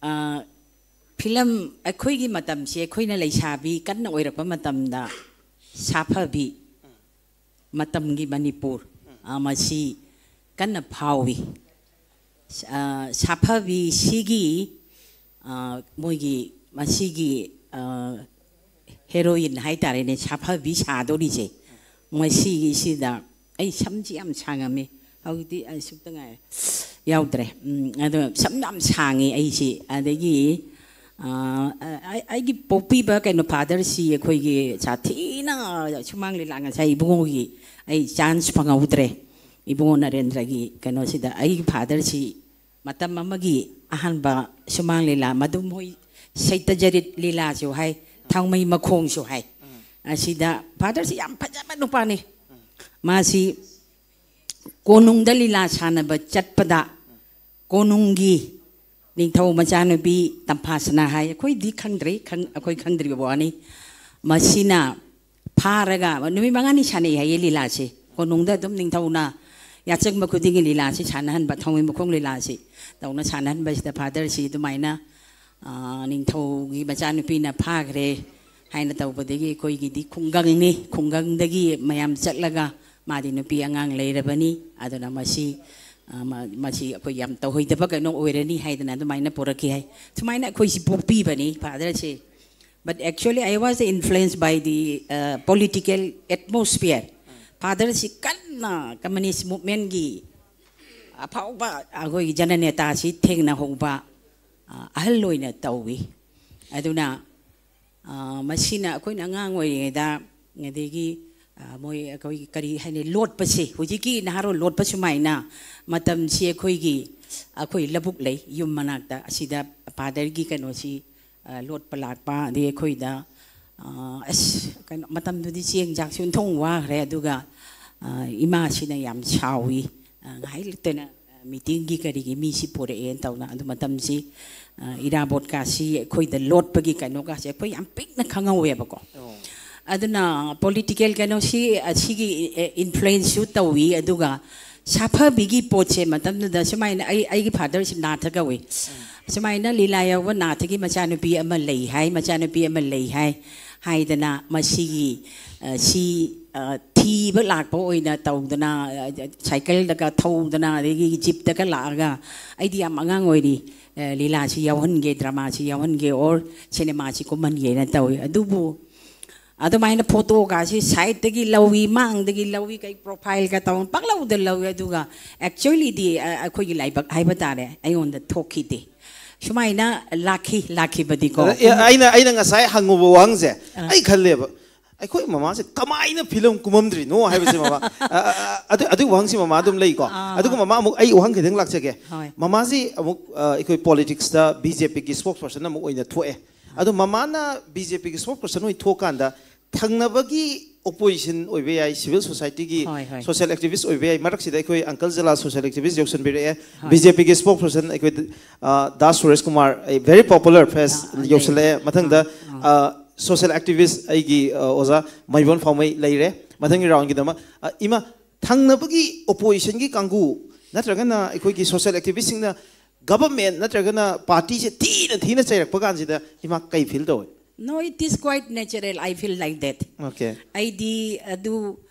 ꯑ, ꯐꯤꯂꯝ, ꯑꯩꯈꯣꯏꯒꯤ ꯃꯇꯝꯁꯤ, ꯑꯩꯈꯣꯏꯅ ꯂꯩꯁꯥꯕꯤ ꯀꯟꯅ ꯑꯣꯏꯔꯛꯄ ꯃꯇꯝꯗ ꯁꯥꯐꯕꯤ, ꯃꯇꯝꯒꯤ ꯃꯅꯤꯄꯨꯔ, ꯑ, ꯃꯁꯤ ꯀꯟꯅ ꯐꯥꯎꯏ꯫ ꯑ, ꯁꯥꯐꯕꯤꯁꯤꯒꯤ, ꯑ, ꯃꯣꯏꯒꯤ ꯃꯁꯤꯒꯤ, ꯑ, ꯍꯦꯔꯣꯏꯟ ꯍꯥꯏꯇꯥꯔꯦꯅꯦ, ꯁꯥꯐꯕꯤ ꯁꯥꯗꯣꯔꯤꯁꯦ, ꯃꯁꯤꯒꯤꯁꯤꯗ ꯑꯩ ꯁꯝꯁꯤ ꯌꯥꯝ ꯁꯥꯡꯉꯝꯃꯤ, ꯍꯧꯖꯤꯛꯇꯤ ꯑꯩ ꯁꯨꯛꯇ ꯉꯥꯏꯔꯦ, ꯌꯥꯎꯗ꯭ꯔꯦ꯫ ꯎꯝ, ꯑꯗꯣ ꯁꯝ ꯌꯥꯝ ꯁꯥꯡꯉꯤ ꯑꯩꯁꯤ꯫ ꯑꯗꯒꯤ, ꯑ, ꯑ, ꯑꯩ-, ꯑꯩꯒꯤ ꯄꯣꯛꯄꯤꯕ ꯀꯩꯅꯣ ꯐꯥꯗꯔꯁꯤ ꯑꯩꯈꯣꯏꯒꯤ ꯁꯥꯊꯤꯅ ꯁꯨꯃꯥꯡ ꯂꯤꯂꯥ, ꯉꯁꯥꯏ ꯏꯕꯨꯡꯉꯣꯒꯤ ꯑꯩ ꯆꯥꯟꯁ ꯐꯪꯍꯧꯗ꯭ꯔꯦ꯫ ꯏꯕꯨꯡꯉꯣ ꯅꯔꯦꯟꯗ꯭ꯔꯒꯤ ꯀꯩꯅꯣꯁꯤꯗ ꯑꯩꯒꯤ ꯐꯥꯗꯔꯁꯤ ꯃꯇꯝ ꯑꯃꯒꯤ ꯑꯍꯥꯟꯕ ꯁꯨꯃꯥꯡ ꯂꯤꯂꯥ, ꯃꯗꯨ ꯃꯣꯏ ꯁꯩꯇꯖꯔꯤꯠ ꯂꯤꯂꯥꯁꯨ ꯍꯥꯏ, ꯊꯥꯡꯃꯩ ꯃꯈꯣꯡꯁꯨ ꯍꯥꯏ꯫ ꯑꯁꯤꯗ ꯐꯥꯗꯔꯁꯤ ꯌꯥꯝ ꯐꯖꯕ ꯅꯨꯄꯥꯅꯤ꯫ ꯃꯥꯁꯤ ꯀꯣꯅꯨꯡꯗ ꯂꯤꯂꯥ ꯁꯥꯟꯅꯕ ꯆꯠꯄꯗ ꯀꯣꯅꯨꯡꯒꯤ ꯅꯤꯡꯊꯧ ꯃꯆꯥꯅꯨꯄꯤ ꯇꯝꯐꯥꯁꯅꯥ ꯍꯥꯏ, ꯑꯩꯈꯣꯏꯗꯤ ꯈꯪꯗ꯭ꯔꯤ, ꯈꯪ-, ꯑꯩꯈꯣꯏ ꯈꯪꯗ꯭ꯔꯤꯕ ꯋꯥꯅꯤ꯫ ꯃꯁꯤꯅ ꯐꯥꯔꯒ ꯅꯨꯃꯤꯠ ꯃꯉꯥꯅꯤ ꯁꯥꯟꯅꯩ ꯍꯥꯏꯌꯦ ꯂꯤꯂꯥꯁꯦ꯫ ꯀꯣꯅꯨꯡꯗ ꯑꯗꯨꯝ ꯅꯤꯡꯊꯧꯅ ꯌꯥꯆꯪꯕ ꯈꯨꯗꯤꯡꯒꯤ ꯂꯤꯂꯥꯁꯤ ꯁꯥꯟꯅꯍꯟꯕ, ꯊꯥꯡꯃꯩ ꯃꯈꯣꯡ ꯂꯤꯂꯥꯁꯤ ꯇꯧꯅ ꯁꯥꯟꯅꯍꯟꯕꯁꯤꯗ ꯐꯥꯗꯔꯁꯤ ꯑꯗꯨꯃꯥꯏꯅ, ꯑ, ꯅꯤꯡꯊꯧꯒꯤ ꯃꯆꯥꯅꯨꯄꯤꯅ ꯐꯥꯈ꯭ꯔꯦ ꯍꯥꯏꯅ ꯇꯧꯕꯗꯒꯤ ꯑꯩꯈꯣꯏꯒꯤꯗꯤ ꯈꯨꯡꯒꯪꯅꯤ, ꯈꯨꯡꯒꯪꯗꯒꯤ ꯃꯌꯥꯝ ꯆꯠꯂꯒ, ꯃꯥꯗꯤ ꯅꯨꯄꯤ ꯑꯉꯥꯡ ꯂꯩꯔꯕꯅꯤ, ꯑꯗꯨꯅ ꯃꯁꯤ, ꯑ, ꯃ-, ꯃꯁꯤ ꯑꯩꯈꯣꯏ ꯌꯥꯝ ꯇꯧꯍꯩꯗꯕ ꯀꯩꯅꯣ ꯑꯣꯏꯔꯅꯤ ꯍꯥꯏꯗꯅ ꯑꯗꯨꯃꯥꯏꯅ ꯄꯨꯔꯛꯈꯤ ꯍꯥꯏ꯫ ꯁꯨꯃꯥꯏꯅ ꯑꯩꯈꯣꯏꯁꯤ ꯄꯣꯛꯄꯤꯕꯅꯤ ꯐꯥꯗꯔꯁꯦ꯫ But actually, I was influenced by the, uh, political atmosphere. ꯐꯥꯗꯔꯁꯤ ꯀꯟꯅ ꯀꯝꯃꯨꯅꯤꯁ ꯃꯨꯚꯃꯦꯟꯒꯤ ꯑꯐꯥꯎꯕ ꯑꯩꯈꯣꯏꯒꯤ ꯖꯅꯅꯦꯇꯥꯁꯤ ꯊꯦꯡꯅꯍꯧꯕ, ꯑ, ꯑꯍꯜ ꯑꯣꯏꯅ ꯇꯧꯏ꯫ ꯑꯗꯨꯅ, ꯑ, ꯃꯁꯤꯅ ꯑꯩꯈꯣꯏꯅ ꯑꯉꯥꯡ ꯑꯣꯏꯔꯤꯉꯩꯗ, ꯑꯗꯒꯤ, ꯑ, ꯃꯣꯏ ꯑꯩꯈꯣꯏꯒꯤ ꯀꯔꯤ ꯍꯥꯏꯅꯤ, ꯂꯣꯠꯄꯁꯦ, ꯍꯧꯖꯤꯛꯀꯤ ꯅꯍꯥꯔꯣꯜ ꯂꯣꯠꯄ ꯁꯨꯃꯥꯏꯅ ꯃꯇꯝꯁꯤ ꯑꯩꯈꯣꯏꯒꯤ, ꯑꯩꯈꯣꯏ ꯂꯧꯕꯨꯛ ꯂꯩ ꯌꯨꯝ ꯃꯅꯥꯛꯇ, ꯑꯁꯤꯗ ꯐꯥꯗꯔꯒꯤ ꯀꯩꯅꯣꯁꯤ, ꯑ, ꯂꯣꯠꯄ ꯂꯥꯛꯄ, ꯑꯗꯩ ꯑꯩꯈꯣꯏꯗ, ꯑ, ꯑꯁ, ꯀꯩꯅꯣ, ꯃꯇꯝꯗꯨꯗꯤ ꯆꯦꯡ ꯆꯥꯛꯁꯨ ꯑꯣꯟꯊꯣꯛꯅ ꯋꯥꯈ꯭ꯔꯦ, ꯑꯗꯨꯒ, ꯑ, ꯏꯃꯥꯁꯤꯅ ꯌꯥꯝ ꯁꯥꯎꯏ꯫ ꯑ, ꯉꯥꯏꯍꯥꯛ ꯂꯩꯇꯅ, ꯑ, ꯃꯤꯇꯤꯡꯒꯤ ꯀꯔꯤꯒꯤ ꯃꯤꯁꯤ ꯄꯨꯔꯛꯑꯦꯅ ꯇꯧꯅ꯫ ꯑꯗꯨ ꯃꯇꯝꯁꯤ, ꯑ, ꯏꯔꯥꯕꯣꯠꯀꯥꯁꯤ ꯑꯩꯈꯣꯏꯗ ꯂꯣꯠꯄꯒꯤ ꯀꯩꯅꯣꯒꯥꯁꯦ ꯑꯩꯈꯣꯏ ꯌꯥꯝ ꯄꯤꯛꯅ ꯈꯪꯍꯧꯋꯦꯕꯀꯣ꯫ ꯑꯗꯨꯅ ꯄꯣꯂꯤꯇꯤꯀꯦꯜ ꯀꯩꯅꯣꯁꯤ, ꯑꯁꯤꯒꯤ, ꯑꯦ, ꯏꯟꯐ꯭ꯂꯨꯌꯦꯟꯁꯁꯨ ꯇꯧꯏ꯫ ꯑꯗꯨꯒ ꯁꯥꯐꯕꯤꯒꯤ ꯄꯣꯠꯁꯦ ꯃꯇꯝꯗꯨꯗ ꯁꯨꯃꯥꯏꯅ ꯑꯩ, ꯑꯩꯒꯤ ꯐꯥꯗꯔꯁꯤ ꯅꯥꯊ ꯀꯧꯏ꯫ ꯁꯨꯃꯥꯏꯅ ꯂꯤꯂꯥ ꯌꯥꯎꯕ ꯅꯥꯊꯒꯤ ꯃꯆꯥꯅꯨꯄꯤ ꯑꯃ ꯂꯩ ꯍꯥꯏ, ꯃꯆꯥꯅꯨꯄꯤ ꯑꯃ ꯂꯩ ꯍꯥꯏ ꯍꯥꯏꯗꯅ ꯃꯁꯤꯒꯤ, ꯑ, ꯁꯤ, ꯑ, ꯊꯤꯕ ꯂꯥꯛꯄ ꯑꯣꯏꯅ ꯇꯧꯗꯅ, ꯑ, ꯁꯥꯏꯀꯜꯗꯒ ꯊꯧꯗꯅ, ꯑꯗꯒꯤ ꯖꯤꯞꯇꯒ ꯂꯥꯛꯑꯒ, ꯑꯩꯗꯤ ꯌꯥꯝ ꯑꯉꯥꯡ ꯑꯣꯏꯔꯤ, ꯑ, ꯂꯤꯂꯥꯁꯤ ꯌꯥꯎꯍꯟꯒꯦ, ꯗ꯭ꯔꯃꯥꯁꯤ ꯌꯥꯎꯍꯟꯒꯦ, ꯑꯣꯔ ꯁꯤꯅꯦꯃꯥꯁꯤ ꯀꯨꯝꯍꯟꯒꯦꯅ ꯇꯧꯏ꯫ ꯑꯗꯨꯕꯨ ꯑꯗꯨꯃꯥꯏꯅ ꯐꯣꯇꯣꯒꯁꯤ ꯁꯥꯏꯠꯇꯒꯤ ꯂꯧꯏ, ꯃꯥꯡꯗꯒꯤ ꯂꯧꯏ, ꯀꯩ ꯄ꯭ꯔꯣꯐꯥꯏꯜꯒ ꯇꯧ ꯄꯪꯂꯧꯗ ꯂꯧꯏ꯫ ꯑꯗꯨꯒ ꯑꯦꯛꯆꯨꯋꯦꯂꯤꯗꯤ, ꯑ, ꯑꯩꯈꯣꯏꯒꯤ ꯂꯥꯏꯕꯛ ꯍꯥꯏꯕ ꯇꯥꯔꯦ, ꯑꯩꯉꯣꯟꯗ ꯊꯣꯛꯈꯤꯗꯦ꯫ ꯁꯨꯃꯥꯏꯅ ꯂꯥꯛꯈꯤ, ꯂꯥꯛꯈꯤꯕꯗꯤꯀꯣ꯫ ꯑꯗ, ꯑꯦ, ꯑꯩꯅ, ꯑꯩꯅ ꯉꯁꯥꯏ ꯍꯪꯉꯨꯕ ꯋꯥꯍꯪꯁꯦ, ꯑꯥ꯫ ꯑꯩ ꯈꯜꯂꯦꯕ, ꯑꯩꯈꯣꯏ ꯃꯃꯥꯁꯦ ꯀꯃꯥꯏꯅ ꯐꯤꯂꯝ ꯀꯨꯝꯃꯝꯗ꯭ꯔꯤꯅꯣ ꯍꯥꯏꯕꯁꯦ, ꯃꯃꯥ꯫ ꯑ, ꯑ, ꯑ, ꯑꯗꯨ, ꯑꯗꯨꯒꯤ ꯋꯥꯍꯪꯁꯤ ꯃꯃꯥ ꯑꯗꯨꯝ ꯂꯩꯀꯣ꯫ ꯑꯥ꯫ ꯑꯗꯨꯒ ꯃꯃꯥ, ꯑꯃꯨꯛ ꯑꯩ ꯋꯥꯍꯪ ꯈꯤꯇꯪ ꯂꯥꯛꯆꯒꯦ꯫ ꯍꯣꯏ꯫ ꯃꯃꯥꯁꯤ ꯑꯃꯨꯛ, ꯑ, ꯑꯩꯈꯣꯏ ꯄꯣꯂꯤꯇꯤꯛꯁꯇ ꯕꯤ ꯖꯦ ꯄꯤꯒꯤ ꯁ꯭ꯄꯣꯛꯁ ꯄꯔꯁꯟ ꯑꯃ ꯑꯣꯏꯅ ꯊꯣꯛꯑꯦ꯫ ꯑꯗꯣ ꯃꯃꯥꯅ ꯕꯤ ꯖꯦ ꯄꯤꯒꯤ ꯁ꯭ꯄꯣꯛꯁ ꯄꯔꯁꯟ ꯑꯣꯏꯅ ꯊꯣꯛꯑꯀꯥꯟꯗ ꯊꯪꯅꯕꯒꯤ ꯑꯣꯄꯣꯖꯤꯁꯟ ꯑꯣꯏꯕ ꯌꯥꯏ, ꯁꯤꯚꯤꯜ ꯁꯣꯁꯥꯏꯇꯤꯒꯤ ꯍꯣꯏ, ꯍꯣꯏ꯫ ꯁꯣꯁꯤꯌꯦꯜ ꯑꯦꯛꯇꯤꯚꯤꯁ꯭ꯠ ꯑꯣꯏꯕ ꯌꯥꯏ꯫ ꯃꯔꯛꯁꯤꯗ ꯑꯩꯈꯣꯏ ꯑꯪꯀꯜ ꯖꯂꯥ ꯁꯣꯁꯤꯌꯦꯜ ꯑꯦꯛꯇꯤꯚꯤꯁ꯭ꯠ ꯌꯧꯁꯟꯕꯤꯔꯛꯑꯦ꯫ ꯍꯣꯏ꯫ ꯕꯤ ꯖꯦ ꯄꯤꯒꯤ ꯁ꯭ꯄꯣꯛꯁ ꯄꯔꯁꯟ ꯑꯩꯈꯣꯏ, ꯑ, ꯗꯥꯁ ꯁꯨꯔꯦꯁ ꯀꯨꯃꯥꯔ, ꯑꯩ ꯚꯦꯔꯤ ꯄꯣꯄꯨꯂꯔ ꯐꯦꯁ ꯑ, ꯑ, ꯌꯧꯁꯜꯂꯛꯑꯦ꯫ ꯂꯩ꯫ ꯃꯊꯪꯗ, ꯑ, ꯑ꯫ ꯑ, ꯁꯣꯁꯤꯌꯦꯜ ꯑꯦꯛꯇꯤꯚꯤꯁ꯭ꯠ ꯑꯩꯒꯤ, ꯑ, ꯑꯣꯖꯥ ꯃꯥꯏꯕꯣꯟ ꯐꯥꯎꯃꯩ ꯂꯩꯔꯦ꯫ ꯃꯊꯪꯒꯤ ꯔꯥꯎꯟꯒꯤꯗꯃꯛ, ꯑ, ꯏꯃꯥ, ꯊꯪꯅꯕꯒꯤ ꯑꯣꯄꯣꯖꯤꯁꯟꯒꯤ ꯀꯥꯡꯕꯨ ꯅꯠꯇ꯭ꯔꯒꯅ ꯑꯩꯈꯣꯏꯒꯤ ꯁꯣꯁꯤꯌꯦꯜ ꯑꯦꯛꯇꯤꯚꯤꯁ꯭ꯠꯁꯤꯡꯅ ꯒꯚꯔꯟꯃꯦꯟꯠ ꯅꯠꯇ꯭ꯔꯒꯅ ꯄꯥꯔꯇꯤꯁꯦ ꯊꯤꯅ ꯊꯤꯅ ꯆꯩꯔꯛꯄ ꯀꯥꯟꯁꯤꯗ ꯏꯃꯥ ꯀꯩ ꯐꯤꯜ ꯇꯧꯏ? No, it is quite natural. I feel like that. Okay. ꯑꯩꯗꯤ ꯑꯗꯨ,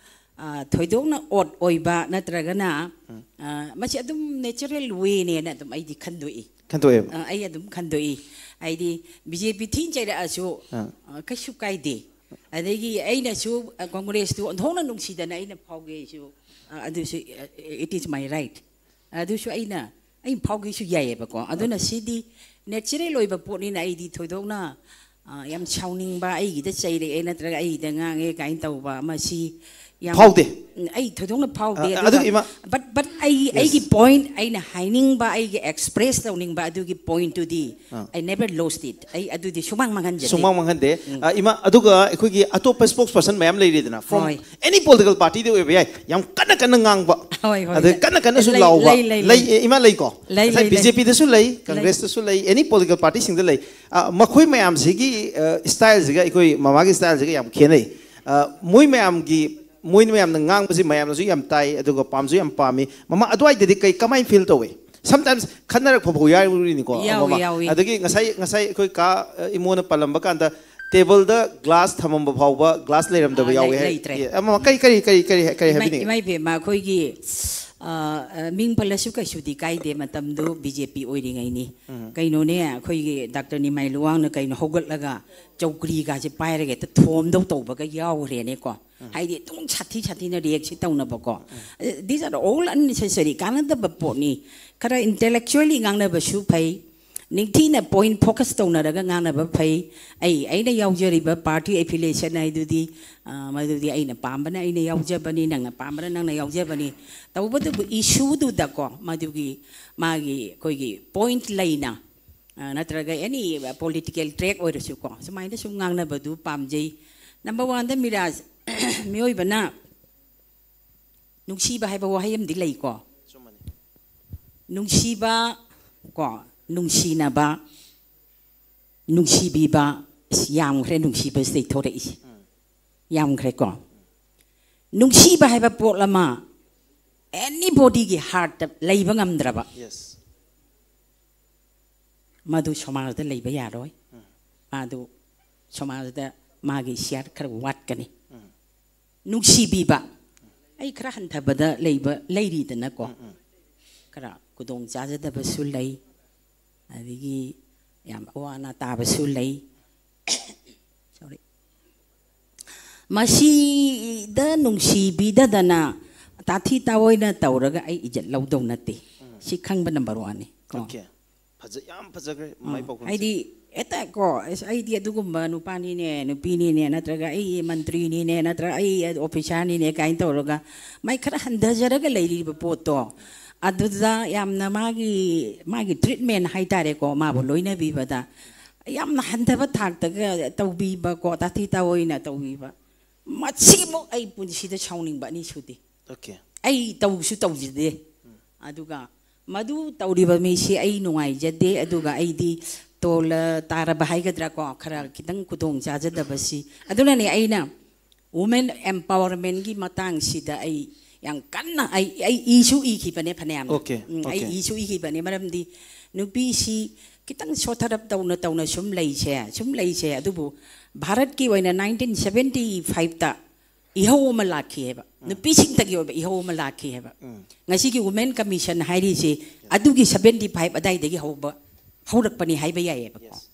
ꯑ, ꯊꯣꯏꯗꯣꯛꯅ ꯑꯣꯗ ꯑꯣꯏꯕ ꯅꯠꯇ꯭ꯔꯒꯅ, ꯎꯝ꯫ ꯑ, ꯃꯁꯤ ꯑꯗꯨꯝ ꯅꯦꯆꯔꯦꯜ ꯋꯦꯅꯦꯅ ꯑꯗꯨꯝ ꯑꯩꯗꯤ ꯈꯟꯗꯣꯛꯏ꯫ ꯈꯟꯗꯣꯛꯑꯦꯕ? ꯑ, ꯑꯩ ꯑꯗꯨꯝ ꯈꯟꯗꯣꯛꯏ꯫ ꯍꯥꯏꯗꯤ ꯕꯤ ꯖꯦ ꯄꯤ ꯊꯤꯅ ꯆꯩꯔꯛꯑꯁꯨ, ꯑꯥ꯫ ꯑ, ꯀꯩꯁꯨ ꯀꯥꯏꯗꯦ꯫ ꯑꯗꯒꯤ ꯑꯩꯅꯁꯨ, ꯑ, ꯀꯪꯒ꯭ꯔꯦꯁꯇꯨ ꯑꯣꯟꯊꯣꯛꯅ ꯅꯨꯡꯁꯤꯗꯅ ꯑꯩꯅ ꯐꯥꯎꯒꯦꯁꯨ, ꯑ, ꯑꯗꯨꯁꯨ, ꯑ, it is my right. ꯑꯗꯨꯁꯨ ꯑꯩꯅ, ꯑꯩꯅ ꯐꯥꯎꯒꯦꯁꯨ ꯌꯥꯏꯌꯦꯕꯀꯣ꯫ ꯑꯗꯨꯅ ꯑꯣꯀꯦ꯫ ꯁꯤꯗꯤ ꯅꯦꯆꯔꯦꯜ ꯑꯣꯏꯕ ꯄꯣꯠꯅꯤꯅ ꯑꯩꯗꯤ ꯊꯣꯏꯗꯣꯛꯅ, ꯑ, ꯌꯥꯝ ꯁꯥꯎꯅꯤꯡꯕ, ꯑꯩꯒꯤꯗ ꯆꯩꯔꯛꯑꯦ ꯅꯠꯇ꯭ꯔꯒ ꯑꯩꯒꯤꯗ ꯉꯥꯡꯉꯦ ꯀꯥꯏꯅ ꯇꯧꯕ ꯑꯃ ꯁꯤ ꯌꯥꯝ ꯐꯥꯎꯗꯦ? ꯎꯝ, ꯑꯩ ꯊꯣꯏꯗꯣꯛꯅ ꯐꯥꯎꯗꯦ꯫ ꯑ, ꯑꯗꯨꯒ ꯑꯗꯨ ꯏꯃꯥ, but But ꯑꯩ ꯑꯩꯒꯤ ꯄꯣꯏꯟꯠ, ꯑꯩꯅ ꯍꯥꯏꯅꯤꯡꯕ, ꯑꯩꯒꯤ ꯑꯦꯛꯁꯄ꯭ꯔꯦꯁ ꯇꯧꯅꯤꯡꯕ ꯑꯗꯨꯒꯤ ꯄꯣꯏꯟꯠꯇꯨꯗꯤ, I never lost it. ꯑꯩ ꯑꯗꯨꯗꯤ ꯁꯨꯃꯥꯡ ꯃꯥꯡꯍꯟꯖꯗꯦ꯫ ꯁꯨꯃꯥꯡ ꯃꯥꯡꯍꯟꯗꯦ꯫ ꯑ, ꯏꯃꯥ, ꯑꯗꯨꯒ ꯑꯩꯈꯣꯏꯒꯤ ꯑꯇꯣꯞꯄ ꯁ꯭ꯄꯣꯛꯁ ꯄꯔꯁꯟ ꯃꯌꯥꯝ ꯂꯩꯔꯤꯗꯅ, from ꯍꯣꯏ꯫ Any political party ꯗ ꯑꯣꯏꯕ ꯌꯥꯏ, ꯌꯥꯝ ꯀꯟꯅ ꯀꯟꯅ ꯉꯥꯡꯕ, ꯍꯣꯏ, ꯍꯣꯏ, ꯑꯗꯩ ꯂꯩ꯫ ꯀꯟꯅ ꯀꯟꯅꯁꯨ ꯂꯩ, ꯂꯥꯎꯕ ꯂꯩ, ꯂꯩ, ꯂꯩ꯫ ꯂꯩ꯫ ꯏꯃꯥ, ꯂꯩꯀꯣ? ꯂꯩ, ꯉꯁꯥꯏ ꯂꯩ, ꯕꯤ ꯖꯦ ꯂꯩ꯫ ꯄꯤꯗꯁꯨ ꯂꯩ, ꯀꯪꯒ꯭ꯔꯦꯁꯇꯁꯨ ꯂꯩ, ꯑꯦꯅꯤ ꯄꯣꯂꯤꯇꯤꯀꯦꯜ ꯄꯥꯔꯇꯤꯁꯤꯡꯗ ꯂꯩ꯫ ꯑ, ꯃꯈꯣꯏ ꯃꯌꯥꯝꯁꯤꯒꯤ, ꯑ, ꯁ꯭ꯇꯥꯏꯜꯁꯤꯒ ꯑꯩꯈꯣꯏ ꯃꯃꯥꯒꯤ ꯁ꯭ꯇꯥꯏꯜꯁꯤꯒ ꯌꯥꯝ ꯈꯦꯠꯅꯩ꯫ ꯑ, ꯃꯣꯏ ꯃꯌꯥꯝꯒꯤ ꯃꯣꯏꯅ ꯃꯌꯥꯝꯅ ꯉꯥꯡꯕꯁꯤ ꯃꯌꯥꯝꯅꯁꯨ ꯌꯥꯝ ꯇꯥꯏ, ꯑꯗꯨꯒ ꯄꯥꯝꯁꯨ ꯌꯥꯝ ꯄꯥꯝꯃꯤ꯫ ꯃꯃꯥ, ꯑꯗꯨꯋꯥꯏꯗꯗꯤ ꯀꯩ, ꯀꯃꯥꯏꯅ ꯐꯤꯜ ꯇꯧꯋꯤ? ꯁꯝꯇꯥꯏꯝꯁ ꯈꯟꯅꯔꯛꯄ ꯐꯥꯎ ꯌꯥꯎꯔꯤꯅꯤꯀꯣ꯫ ꯌꯥꯎꯏ, ꯃꯃꯥ꯫ ꯌꯥꯎꯏ꯫ ꯑꯗꯒꯤ ꯉꯁꯥꯏ, ꯉꯁꯥꯏ ꯑꯩꯈꯣꯏ ꯀꯥ, ꯑ, ꯏꯃꯣꯅ ꯄꯜꯂꯝꯕ ꯀꯥꯟꯗ, ꯇꯦꯕꯜꯗ ꯒ꯭ꯂꯥꯁ ꯊꯝꯃꯝꯕ ꯐꯥꯎꯕ ꯒ꯭ꯂꯥꯁ ꯂꯩꯔꯝꯗꯕ ꯑꯥ, ꯌꯥꯎꯋꯤ ꯂꯩ-, ꯍꯥꯏ꯫ ꯂꯩꯇ꯭ꯔꯦ꯫ ꯑꯦ, ꯑꯃ, ꯀꯔꯤ, ꯀꯔꯤ, ꯀꯔꯤ, ꯀꯔꯤ, ꯀꯔꯤ ꯏꯃꯥ-, ꯍꯥꯏꯕꯤꯅꯤꯡꯉꯤ? ꯏꯃꯥ ꯏꯕꯦꯝꯃ, ꯑꯩꯈꯣꯏꯒꯤ, ꯑ, ꯑ, ꯃꯤꯡ ꯄꯜꯂꯁꯨ ꯀꯩꯁꯨꯗꯤ ꯀꯥꯏꯗꯦ, ꯃꯇꯝꯗꯨ ꯕꯤ ꯖꯦ ꯄꯤ ꯑꯣꯏꯔꯤꯉꯩꯅꯤ꯫ ꯀꯩꯅꯣꯅꯦ, ꯑꯩꯈꯣꯏꯒꯤ ꯗꯥꯛꯇꯔ ꯅꯤꯃꯥꯏ ꯂꯨꯋꯥꯡꯅ ꯀꯩꯅꯣ ꯍꯧꯒꯠꯂꯒ ꯆꯧꯀ꯭ꯔꯤꯒꯥꯁꯦ ꯄꯥꯏꯔꯒ ꯍꯦꯛꯇ ꯊꯣꯝꯗꯧ ꯇꯧꯕꯒ ꯌꯥꯎꯈ꯭ꯔꯦꯅꯦꯀꯣ꯫ ꯍꯥꯏꯗꯤ ꯑꯗꯨꯝ ꯁꯥꯊꯤ ꯁꯥꯊꯤꯅ ꯔꯤꯌꯦꯛꯁꯤ ꯇꯧꯅꯕꯀꯣ꯫ These are all unnecessary, ꯀꯥꯟꯅꯗꯕ ꯄꯣꯠꯅꯤ꯫ ꯈꯔ ꯏꯟꯇꯦꯂꯦꯛꯆꯨꯋꯦꯜꯂꯤ ꯉꯥꯡꯅꯕꯁꯨ ꯐꯩ, ꯅꯤꯡꯊꯤꯅ ꯄꯣꯏꯟꯠ ꯐꯣꯀꯁ ꯇꯧꯅꯔꯒ ꯉꯥꯡꯅꯕ ꯐꯩ꯫ ꯑꯩ, ꯑꯩꯅ ꯌꯥꯎꯖꯔꯤꯕ ꯄꯥꯔꯇꯤ ꯑꯦꯐꯤꯂꯤꯌꯦꯁꯟ ꯍꯥꯏꯗꯨꯗꯤ, ꯑ, ꯃꯗꯨꯗꯤ ꯑꯩꯅ ꯄꯥꯝꯕꯅ ꯑꯩꯅ ꯌꯥꯎꯖꯕꯅꯤ, ꯅꯪꯅ ꯄꯥꯝꯕꯅ ꯅꯪꯅ ꯌꯥꯎꯖꯕꯅꯤ꯫ ꯇꯧꯕꯇꯕꯨ ꯏꯁꯨꯗꯨꯗꯀꯣ, ꯃꯗꯨꯒꯤ ꯃꯥꯒꯤ ꯑꯩꯈꯣꯏꯒꯤ ꯄꯣꯏꯟꯠ ꯂꯩꯅ, ꯑ, ꯅꯠꯇ꯭ꯔꯒ ꯑꯦꯅꯤ ꯄꯣꯂꯤꯇꯤꯀꯦꯜ ꯇ꯭ꯔꯦꯛ ꯑꯣꯏꯔꯁꯨꯀꯣ, ꯁꯨꯃꯥꯏꯅ ꯁꯨꯝ ꯉꯥꯡꯅꯕꯗꯨ ꯄꯥꯝꯖꯩ꯫ ꯅꯝꯕꯔ ꯋꯥꯟꯗ, ꯃꯤꯔꯥꯖ, ꯃꯤꯑꯣꯏꯕꯅ ꯅꯨꯡꯁꯤꯕ ꯍꯥꯏꯕ ꯋꯥꯍꯩ ꯑꯃꯗꯤ ꯂꯩꯀꯣ꯫ ꯑꯆꯨꯝꯕꯅꯤ꯫ ꯅꯨꯡꯁꯤꯕ, ꯀꯣ, ꯅꯨꯡꯁꯤꯅꯕ, ꯅꯨꯡꯁꯤꯕꯤꯕ, ꯑꯁ, ꯌꯥꯝꯈ꯭ꯔꯦ ꯅꯨꯡꯁꯤꯕꯁꯤꯗꯩ ꯊꯣꯔꯛꯏꯁꯦ꯫ ꯌꯥꯝꯈ꯭ꯔꯦꯀꯣ꯫ ꯅꯨꯡꯁꯤꯕ ꯍꯥꯏꯕ ꯄꯣꯠ ꯑꯃ ꯑꯦꯅꯤꯕꯣꯗꯤꯒꯤ ꯍꯥꯔꯠꯇ ꯂꯩꯕ ꯉꯝꯗ꯭ꯔꯕ, ꯌꯦꯁ꯫ ꯃꯗꯨ ꯁꯃꯥꯖꯗ ꯂꯩꯕ ꯌꯥꯔꯣꯏ꯫ ꯃꯥꯗꯨ ꯁꯃꯥꯖꯗ ꯃꯥꯒꯤ ꯁꯤꯌꯥꯔ ꯈꯔ ꯋꯥꯠꯀꯅꯤ꯫ ꯅꯨꯡꯁꯤꯕꯤꯕ, ꯑꯩ ꯈꯔ ꯍꯟꯊꯕꯗ ꯂꯩꯕ ꯂꯩꯔꯤꯗꯅꯀꯣ꯫ ꯈꯔ ꯈꯨꯗꯣꯡ ꯆꯥꯖꯗꯕꯁꯨ ꯂꯩ, ꯑꯗꯒꯤ ꯌꯥꯝ ꯑꯋꯥ ꯑꯅꯥ ꯇꯥꯕꯁꯨ ꯂꯩ꯫ Sorry. ꯃꯁꯤꯗ ꯅꯨꯡꯁꯤꯕꯤꯗꯗꯅ ꯇꯥꯊꯤ ꯇꯥꯑꯣꯏꯅ ꯇꯧꯔꯒ ꯑꯩ ꯏꯖꯠ ꯂꯧꯗꯧ ꯅꯠꯇꯦ꯫ ꯁꯤ ꯈꯪꯕ ꯅꯝꯕꯔ ꯋꯥꯟꯅꯤ ꯀꯣ꯫ ꯑꯣꯀꯦ꯫ ꯐꯖ-, ꯌꯥꯝ ꯐꯖꯈ꯭ꯔꯦ, ꯃꯥꯏ ꯄꯥꯎꯈꯨꯝꯁꯦ꯫ ꯍꯥꯏꯗꯤ, ꯍꯦꯛꯇ ꯀꯣ, ꯑꯁ, ꯑꯩꯗꯤ ꯑꯗꯨꯒꯨꯝꯕ ꯅꯨꯄꯥꯅꯤꯅꯦ, ꯅꯨꯄꯤꯅꯤꯅꯦ, ꯅꯠꯇ꯭ꯔꯒ ꯑꯩ ꯃꯟꯇ꯭ꯔꯤꯅꯤꯅꯦ, ꯅꯠꯇ꯭ꯔꯒ ꯑꯩ ꯑꯣꯐꯤꯁꯥꯔꯅꯤꯅꯦ ꯀꯥꯏꯅ ꯇꯧꯔꯒ ꯃꯥꯏ ꯈꯔ ꯍꯟꯊꯖꯔꯒ ꯂꯩꯔꯤꯕ ꯄꯣꯠꯇꯣ, ꯑꯗꯨꯗ ꯌꯥꯝꯅ ꯃꯥꯒꯤ, ꯃꯥꯒꯤ ꯇ꯭ꯔꯤꯠꯃꯦꯟ ꯍꯥꯏꯇꯥꯔꯦꯀꯣ, ꯃꯥꯕꯨ ꯂꯣꯏꯅꯕꯤꯕꯗ ꯌꯥꯝꯅ ꯍꯟꯊꯕ ꯊꯥꯛꯇꯒ ꯇꯧꯕꯤꯕꯀꯣ, ꯇꯥꯊꯤ ꯇꯥꯑꯣꯏꯅ ꯇꯧꯕꯤꯕ, ꯃꯁꯤꯃꯨꯛ ꯑꯩ ꯄꯨꯟꯁꯤꯗ ꯁꯥꯎꯅꯤꯡꯕ ꯑꯅꯤ ꯁꯨꯗꯦ꯫ Okay. ꯑꯩ ꯇꯧꯁꯨ ꯇꯧꯖꯗꯦ꯫ ꯑꯗꯨꯒ ꯃꯗꯨ ꯇꯧꯔꯤꯕ ꯃꯤꯁꯤ ꯑꯩ ꯅꯨꯡꯉꯥꯏꯖꯗꯦ꯫ ꯑꯗꯨꯒ ꯑꯩꯗꯤ ꯇꯣꯜꯂ ꯇꯥꯔꯕ ꯍꯥꯏꯒꯗ꯭ꯔꯥ ꯀꯣ, ꯈꯔ ꯈꯤꯇꯪ ꯈꯨꯗꯣꯡ ꯆꯥꯖꯗꯕꯁꯤ꯫ ꯑꯗꯨꯅꯅꯦ ꯑꯩꯅ ꯋꯨꯃꯦꯟ ꯑꯦꯝꯄꯥꯋꯔꯃꯦꯟꯒꯤ ꯃꯇꯥꯡꯁꯤꯗ ꯑꯩ ꯌꯥꯝ ꯀꯟꯅ ꯑꯩ, ꯑꯩ ꯏꯁꯨ ꯏꯈꯤꯕꯅꯦ ꯐꯅꯌꯥꯝꯅ꯫ Okay, ꯎꯝ, ꯑꯩ okay. ꯏꯁꯨ ꯏꯈꯤꯕꯅꯦ꯫ ꯃꯔꯝꯗꯤ ꯅꯨꯄꯤꯁꯤ ꯈꯤꯇꯪ ꯁꯣꯊꯔꯞ ꯇꯧꯅ ꯇꯧꯅ ꯁꯨꯝ ꯂꯩꯁꯦ, ꯁꯨꯝ ꯂꯩꯁꯦ꯫ ꯑꯗꯨꯕꯨ ꯚꯥꯔꯠꯀꯤ ꯑꯣꯏꯅ ꯅꯥꯏꯟꯇꯤꯟ ꯁꯚꯦꯟꯇꯤ ꯐꯥꯏꯚꯇ ꯏꯍꯧ ꯑꯃ ꯂꯥꯛꯈꯤ ꯍꯥꯏꯕ, ꯅꯨꯄꯤꯁꯤꯡꯇꯒꯤ ꯑꯣꯏꯕ ꯏꯍꯧ ꯑꯃ ꯂꯥꯛꯈꯤ ꯍꯥꯏꯕ꯫ ꯉꯁꯤꯒꯤ ꯋꯨꯃꯦꯟ ꯀꯃꯤꯁꯟ ꯍꯥꯏꯔꯤꯁꯤ ꯑꯗꯨꯒꯤ ꯁꯚꯦꯟꯇꯤ ꯐꯥꯏꯚ ꯑꯗꯥꯏꯗꯒꯤ ꯍꯧꯕ, ꯍꯧꯔꯛꯄꯅꯤ ꯍꯥꯏꯕ ꯌꯥꯏꯌꯦꯕꯀꯣ꯫ Yes.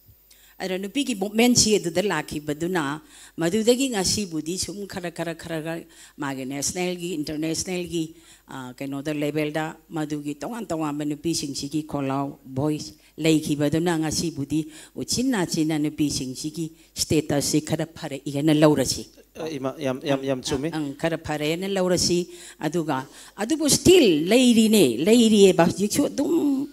ꯑꯗꯨꯅ ꯅꯨꯄꯤꯒꯤ ꯃꯨꯞꯃꯦꯟꯁꯤ ꯑꯗꯨꯗ ꯂꯥꯛꯈꯤꯕꯗꯨꯅ ꯃꯗꯨꯗꯒꯤ ꯉꯁꯤꯕꯨꯗꯤ ꯁꯨꯝ ꯈꯔ ꯈꯔ ꯈꯔ ꯈꯔ ꯃꯥꯒꯤ ꯅꯦꯁꯅꯦꯜꯒꯤ, ꯏꯟꯇꯔꯅꯦꯁꯅꯦꯜꯒꯤ, ꯑ, ꯀꯩꯅꯣꯗ, ꯂꯦꯚꯦꯜꯗ ꯃꯗꯨꯒꯤ ꯇꯣꯉꯥꯟ ꯇꯣꯉꯥꯟꯕ ꯅꯨꯄꯤꯁꯤꯡꯁꯤꯒꯤ ꯈꯣꯜꯂꯥꯎ, ꯚꯣꯏꯁ ꯂꯩꯈꯤꯕꯗꯨꯅ ꯉꯁꯤꯕꯨꯗꯤ ꯎꯆꯤꯟ ꯅꯥꯆꯤꯟꯅ ꯅꯨꯄꯤꯁꯤꯡꯁꯤꯒꯤ ꯁ꯭ꯇꯦꯇꯁꯁꯤ ꯈꯔ ꯐꯔꯛꯏ ꯍꯥꯏꯅ ꯂꯧꯔꯁꯤ꯫ ꯑ, ꯏꯃꯥ, ꯌꯥꯝ ꯌꯥꯝ ꯌꯥꯝ ꯆꯨꯝꯃꯤ꯫ ꯑꯪ, ꯈꯔ ꯐꯔꯦꯅ ꯂꯧꯔꯁꯤ꯫ ꯑꯗꯨꯒ ꯑꯗꯨꯕꯨ ꯁ꯭ꯇꯤꯜ ꯂꯩꯔꯤꯅꯦ, ꯂꯩꯔꯤꯑꯕ ꯍꯧꯖꯤꯛꯁꯨ ꯑꯗꯨꯝ,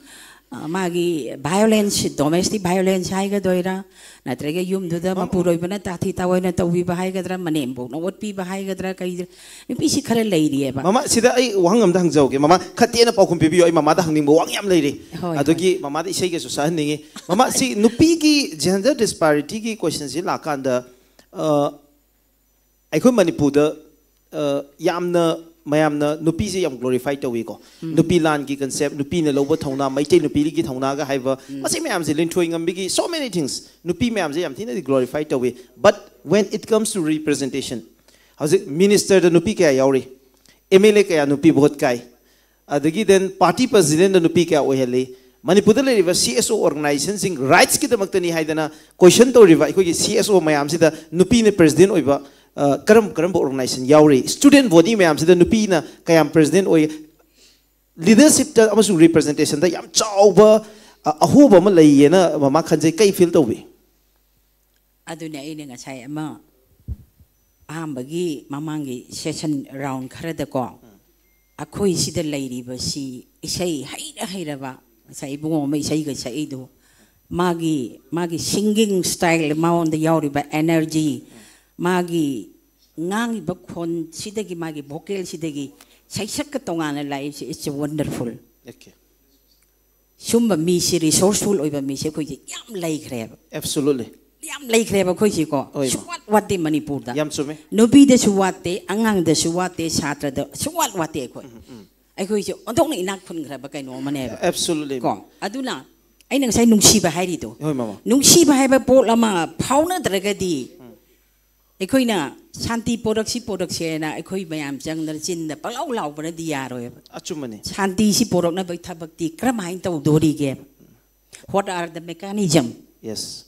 ꯑ, ꯃꯥꯒꯤ ꯚꯥꯏꯑꯣꯂꯦꯟꯁ, ꯗꯣꯃꯦꯁꯇꯤꯛ ꯚꯥꯏꯑꯣꯂꯦꯟꯁ ꯍꯥꯏꯒꯗꯣꯏꯔꯥ, ꯅꯠꯇ꯭ꯔꯒ ꯌꯨꯝꯗꯨꯗ ꯃꯄꯨꯔꯣꯏꯕꯅ ꯇꯥꯊꯤ ꯇꯥꯑꯣꯏꯅ ꯇꯧꯕꯤꯕ ꯍꯥꯏꯒꯗ꯭ꯔꯥ, ꯃꯅꯦꯝꯕꯣꯛꯅ ꯑꯣꯠꯄꯤꯕ ꯍꯥꯏꯒꯗ꯭ꯔꯥ, ꯀꯩꯗ꯭ꯔꯥ, ꯅꯨꯄꯤꯁꯤ ꯈꯔ ꯂꯩꯔꯤꯑꯕ꯫ ꯃꯃꯥ, ꯁꯤꯗ ꯑꯩ ꯋꯥꯍꯪ ꯑꯝꯇ ꯍꯪꯖꯍꯧꯒꯦ꯫ ꯃꯃꯥ, ꯈꯔ ꯇꯦꯟꯅ ꯄꯥꯎꯈꯨꯝ ꯄꯤꯕꯤꯌꯨ꯫ ꯑꯩ ꯃꯃꯥꯗ ꯍꯪꯅꯤꯡꯕ ꯋꯥꯍꯪ ꯌꯥꯝ ꯂꯩꯔꯤ꯫ ꯍꯣꯏ, ꯑꯗꯨꯒꯤ ꯃꯃꯥꯗ ꯏꯁꯩꯒꯁꯨ ꯁꯛꯍꯟꯅꯤꯡꯉꯤ꯫ ꯃꯃꯥ, ꯁꯤ ꯅꯨꯄꯤꯒꯤ ꯖꯦꯟꯗꯔ ꯗꯤꯁꯄꯥꯔꯤꯇꯤꯒꯤ ꯀꯣꯏꯁꯟꯁꯤ ꯂꯥꯛꯀꯥꯟꯗ, ꯑ, ꯑꯩꯈꯣꯏ ꯃꯅꯤꯄꯨꯔꯗ, ꯑ, ꯌꯥꯝꯅ, ꯃꯌꯥꯝꯅ ꯅꯨꯄꯤꯁꯦ ꯌꯥꯝ ꯒ꯭ꯂꯣꯔꯤꯐꯥꯏ ꯇꯧꯏꯀꯣ꯫ ꯅꯨꯄꯤ ꯂꯥꯟꯒꯤ ꯀꯟꯁꯦꯞ, ꯅꯨꯄꯤꯅ ꯂꯧꯕ ꯊꯧꯅꯥ, ꯃꯩꯇꯩ ꯅꯨꯄꯤꯒꯤ ꯊꯧꯅꯥꯒ ꯍꯥꯏꯕ, ꯃꯁꯤ ꯃꯌꯥꯝꯁꯦ, ꯂꯤꯟꯊꯣꯏ ꯉꯝꯕꯤꯒꯤ, so many things, ꯅꯨꯄꯤ ꯃꯌꯥꯝꯁꯦ ꯌꯥꯝ ꯊꯤꯅꯗꯤ ꯒ꯭ꯂꯣꯔꯤꯐꯥꯏ ꯇꯧꯏ꯫ But when it comes to representation, ꯍꯧꯖꯤꯛ ꯃꯤꯅꯤꯁꯇꯔꯗ ꯅꯨꯄꯤ ꯀꯌꯥ ꯌꯥꯎꯔꯤ? ꯑꯦꯝ ꯑꯦꯜ ꯑꯦ ꯀꯌꯥ ꯅꯨꯄꯤ ꯚꯣꯠ ꯀꯥꯏ? ꯑꯗꯒꯤ then ꯄꯥꯔꯇꯤ ꯄ꯭ꯔꯁꯤꯗꯦꯟꯗ ꯅꯨꯄꯤ ꯀꯌꯥ ꯑꯣꯏꯍꯜꯂꯤ? ꯃꯅꯤꯄꯨꯔꯗ ꯂꯩꯔꯤꯕ ꯁꯤ ꯑꯦꯁ ꯑꯣ ꯑꯣꯔꯒꯅꯥꯏꯖꯦꯁꯟꯁꯤꯡ ꯔꯥꯏꯠꯁꯀꯤꯗꯃꯛꯇꯅꯤ ꯍꯥꯏꯗꯅ ꯀꯣꯏꯁꯟ ꯇꯧꯔꯤꯕ ꯑꯩꯈꯣꯏꯒꯤ ꯁꯤ ꯑꯦꯁ ꯑꯣ ꯃꯌꯥꯝꯁꯤꯗ ꯅꯨꯄꯤꯅ ꯄ꯭ꯔꯁꯤꯗꯦꯟ ꯑꯣꯏꯕ, ꯑ, ꯀꯔꯝ ꯀꯔꯝꯕ ꯑꯣꯔꯒꯅꯥꯏꯖꯦꯁꯟ ꯌꯥꯎꯔꯤ? ꯁ꯭ꯇꯨꯗꯦꯟ ꯕꯣꯗꯤ ꯃꯌꯥꯝꯁꯤꯗ ꯅꯨꯄꯤꯅ ꯀꯌꯥꯝ ꯄ꯭ꯔꯁꯤꯗꯦꯟ ꯑꯣꯏ? ꯂꯤꯗꯔꯁꯤꯞꯇ ꯑꯃꯁꯨꯡ ꯔꯤꯄ꯭ꯔꯖꯦꯟꯇꯦꯁꯟꯗ ꯌꯥꯝ ꯆꯥꯎꯕ, ꯑ- ꯑꯍꯣꯕ ꯑꯃ ꯂꯩꯌꯦꯅ ꯃꯃꯥ ꯈꯟꯖꯩ꯫ ꯀꯩ ꯐꯤꯜ ꯇꯧꯕꯤ? ꯑꯗꯨꯅꯦ ꯑꯩꯅ ꯉꯁꯥꯏ ꯑꯃ ꯑꯍꯥꯟꯕꯒꯤ ꯃꯃꯥꯡꯒꯤ ꯁꯦꯁꯟ ꯔꯥꯎꯟ ꯈꯔꯗꯀꯣ, ꯑꯩꯈꯣꯏ ꯁꯤꯗ ꯂꯩꯔꯤꯕꯁꯤ ꯏꯁꯩ ꯍꯩꯔ ꯍꯩꯔꯕ, ꯉꯁꯥꯏ ꯏꯕꯨꯡꯉꯣ ꯑꯃ ꯏꯁꯩꯒ ꯁꯛꯏꯗꯨ, ꯃꯥꯒꯤ ꯃꯥꯒꯤ ꯁꯤꯡꯒꯤꯡ ꯁ꯭ꯇꯥꯏꯜ, ꯃꯉꯣꯟꯗ ꯌꯥꯎꯔꯤꯕ ꯑꯦꯅꯔꯖꯤ, ꯃꯥꯒꯤ ꯉꯥꯡꯉꯤꯕ ꯈꯣꯟꯁꯤꯗꯒꯤ, ꯃꯥꯒꯤ ꯚꯣꯀꯦꯜꯁꯤꯗꯒꯤ ꯁꯩꯁꯛꯀ ꯇꯣꯉꯥꯟꯅ ꯂꯥꯛꯏꯕꯁꯤ, it's a wonderful꯫ Okay. ꯁꯨꯝꯕ ꯃꯤꯁꯤ, ꯔꯤꯁꯣꯔꯁꯐꯨꯜ ꯑꯣꯏꯕ ꯃꯤꯁꯦ ꯑꯩꯈꯣꯏꯁꯦ ꯌꯥꯝ ꯂꯩꯈ꯭ꯔꯦꯕ꯫ Absolutely. ꯌꯥꯝ ꯂꯩꯈ꯭ꯔꯦꯕ ꯑꯩꯈꯣꯏꯁꯤꯀꯣ꯫ ꯍꯣꯏ, ꯁꯨꯡ ꯃꯥ꯫ ꯋꯥꯠ ꯋꯥꯠꯇꯦ ꯃꯅꯤꯄꯨꯔꯗ꯫ ꯌꯥꯝ ꯆꯨꯝꯃꯦ꯫ ꯅꯨꯄꯤꯗꯁꯨ ꯋꯥꯠꯇꯦ, ꯑꯉꯥꯡꯗꯁꯨ ꯋꯥꯠꯇꯦ, ꯁꯥꯇ꯭ꯔꯗ ꯁꯨꯡ ꯋꯥꯠ ꯋꯥꯠꯇꯦ ꯑꯩꯈꯣꯏ꯫ ꯑꯩꯈꯣꯏꯁꯦ ꯑꯣꯟꯊꯣꯛꯅ ꯏꯅꯥꯛ ꯈꯨꯟꯈ꯭ꯔꯕ ꯀꯩꯅꯣ ꯑꯃꯅꯦꯕ꯫ Absolutely. ꯀꯣ, ꯑꯗꯨꯅ ꯑꯩꯅ ꯉꯁꯥꯏ ꯅꯨꯡꯁꯤꯕ ꯍꯥꯏꯔꯤꯗꯣ, ꯍꯣꯏ, ꯃꯃꯥ꯫ ꯅꯨꯡꯁꯤꯕ ꯍꯥꯏꯕ ꯄꯣꯠ ꯑꯃ ꯐꯥꯎꯅꯗ꯭ꯔꯒꯗꯤ, ꯑꯩꯈꯣꯏꯅ ꯁꯥꯟꯇꯤ ꯄꯣꯔꯛꯁꯤ ꯄꯣꯔꯛꯁꯦꯅ ꯑꯩꯈꯣꯏ ꯃꯌꯥꯝ ꯆꯪꯗꯅ ꯆꯤꯟꯗ ꯄꯪꯂꯥꯎ ꯂꯥꯎꯕꯅꯗꯤ ꯌꯥꯔꯣꯏꯕ꯫ ꯑꯆꯨꯝꯕꯅꯤ꯫ ꯁꯥꯟꯇꯤꯁꯤ ꯄꯣꯔꯛꯅꯕꯒꯤ ꯊꯕꯛꯇꯤ ꯀꯔꯝꯍꯥꯏꯅ ꯇꯧꯗꯣꯔꯤꯒꯦ? What are the mechanism? Yes.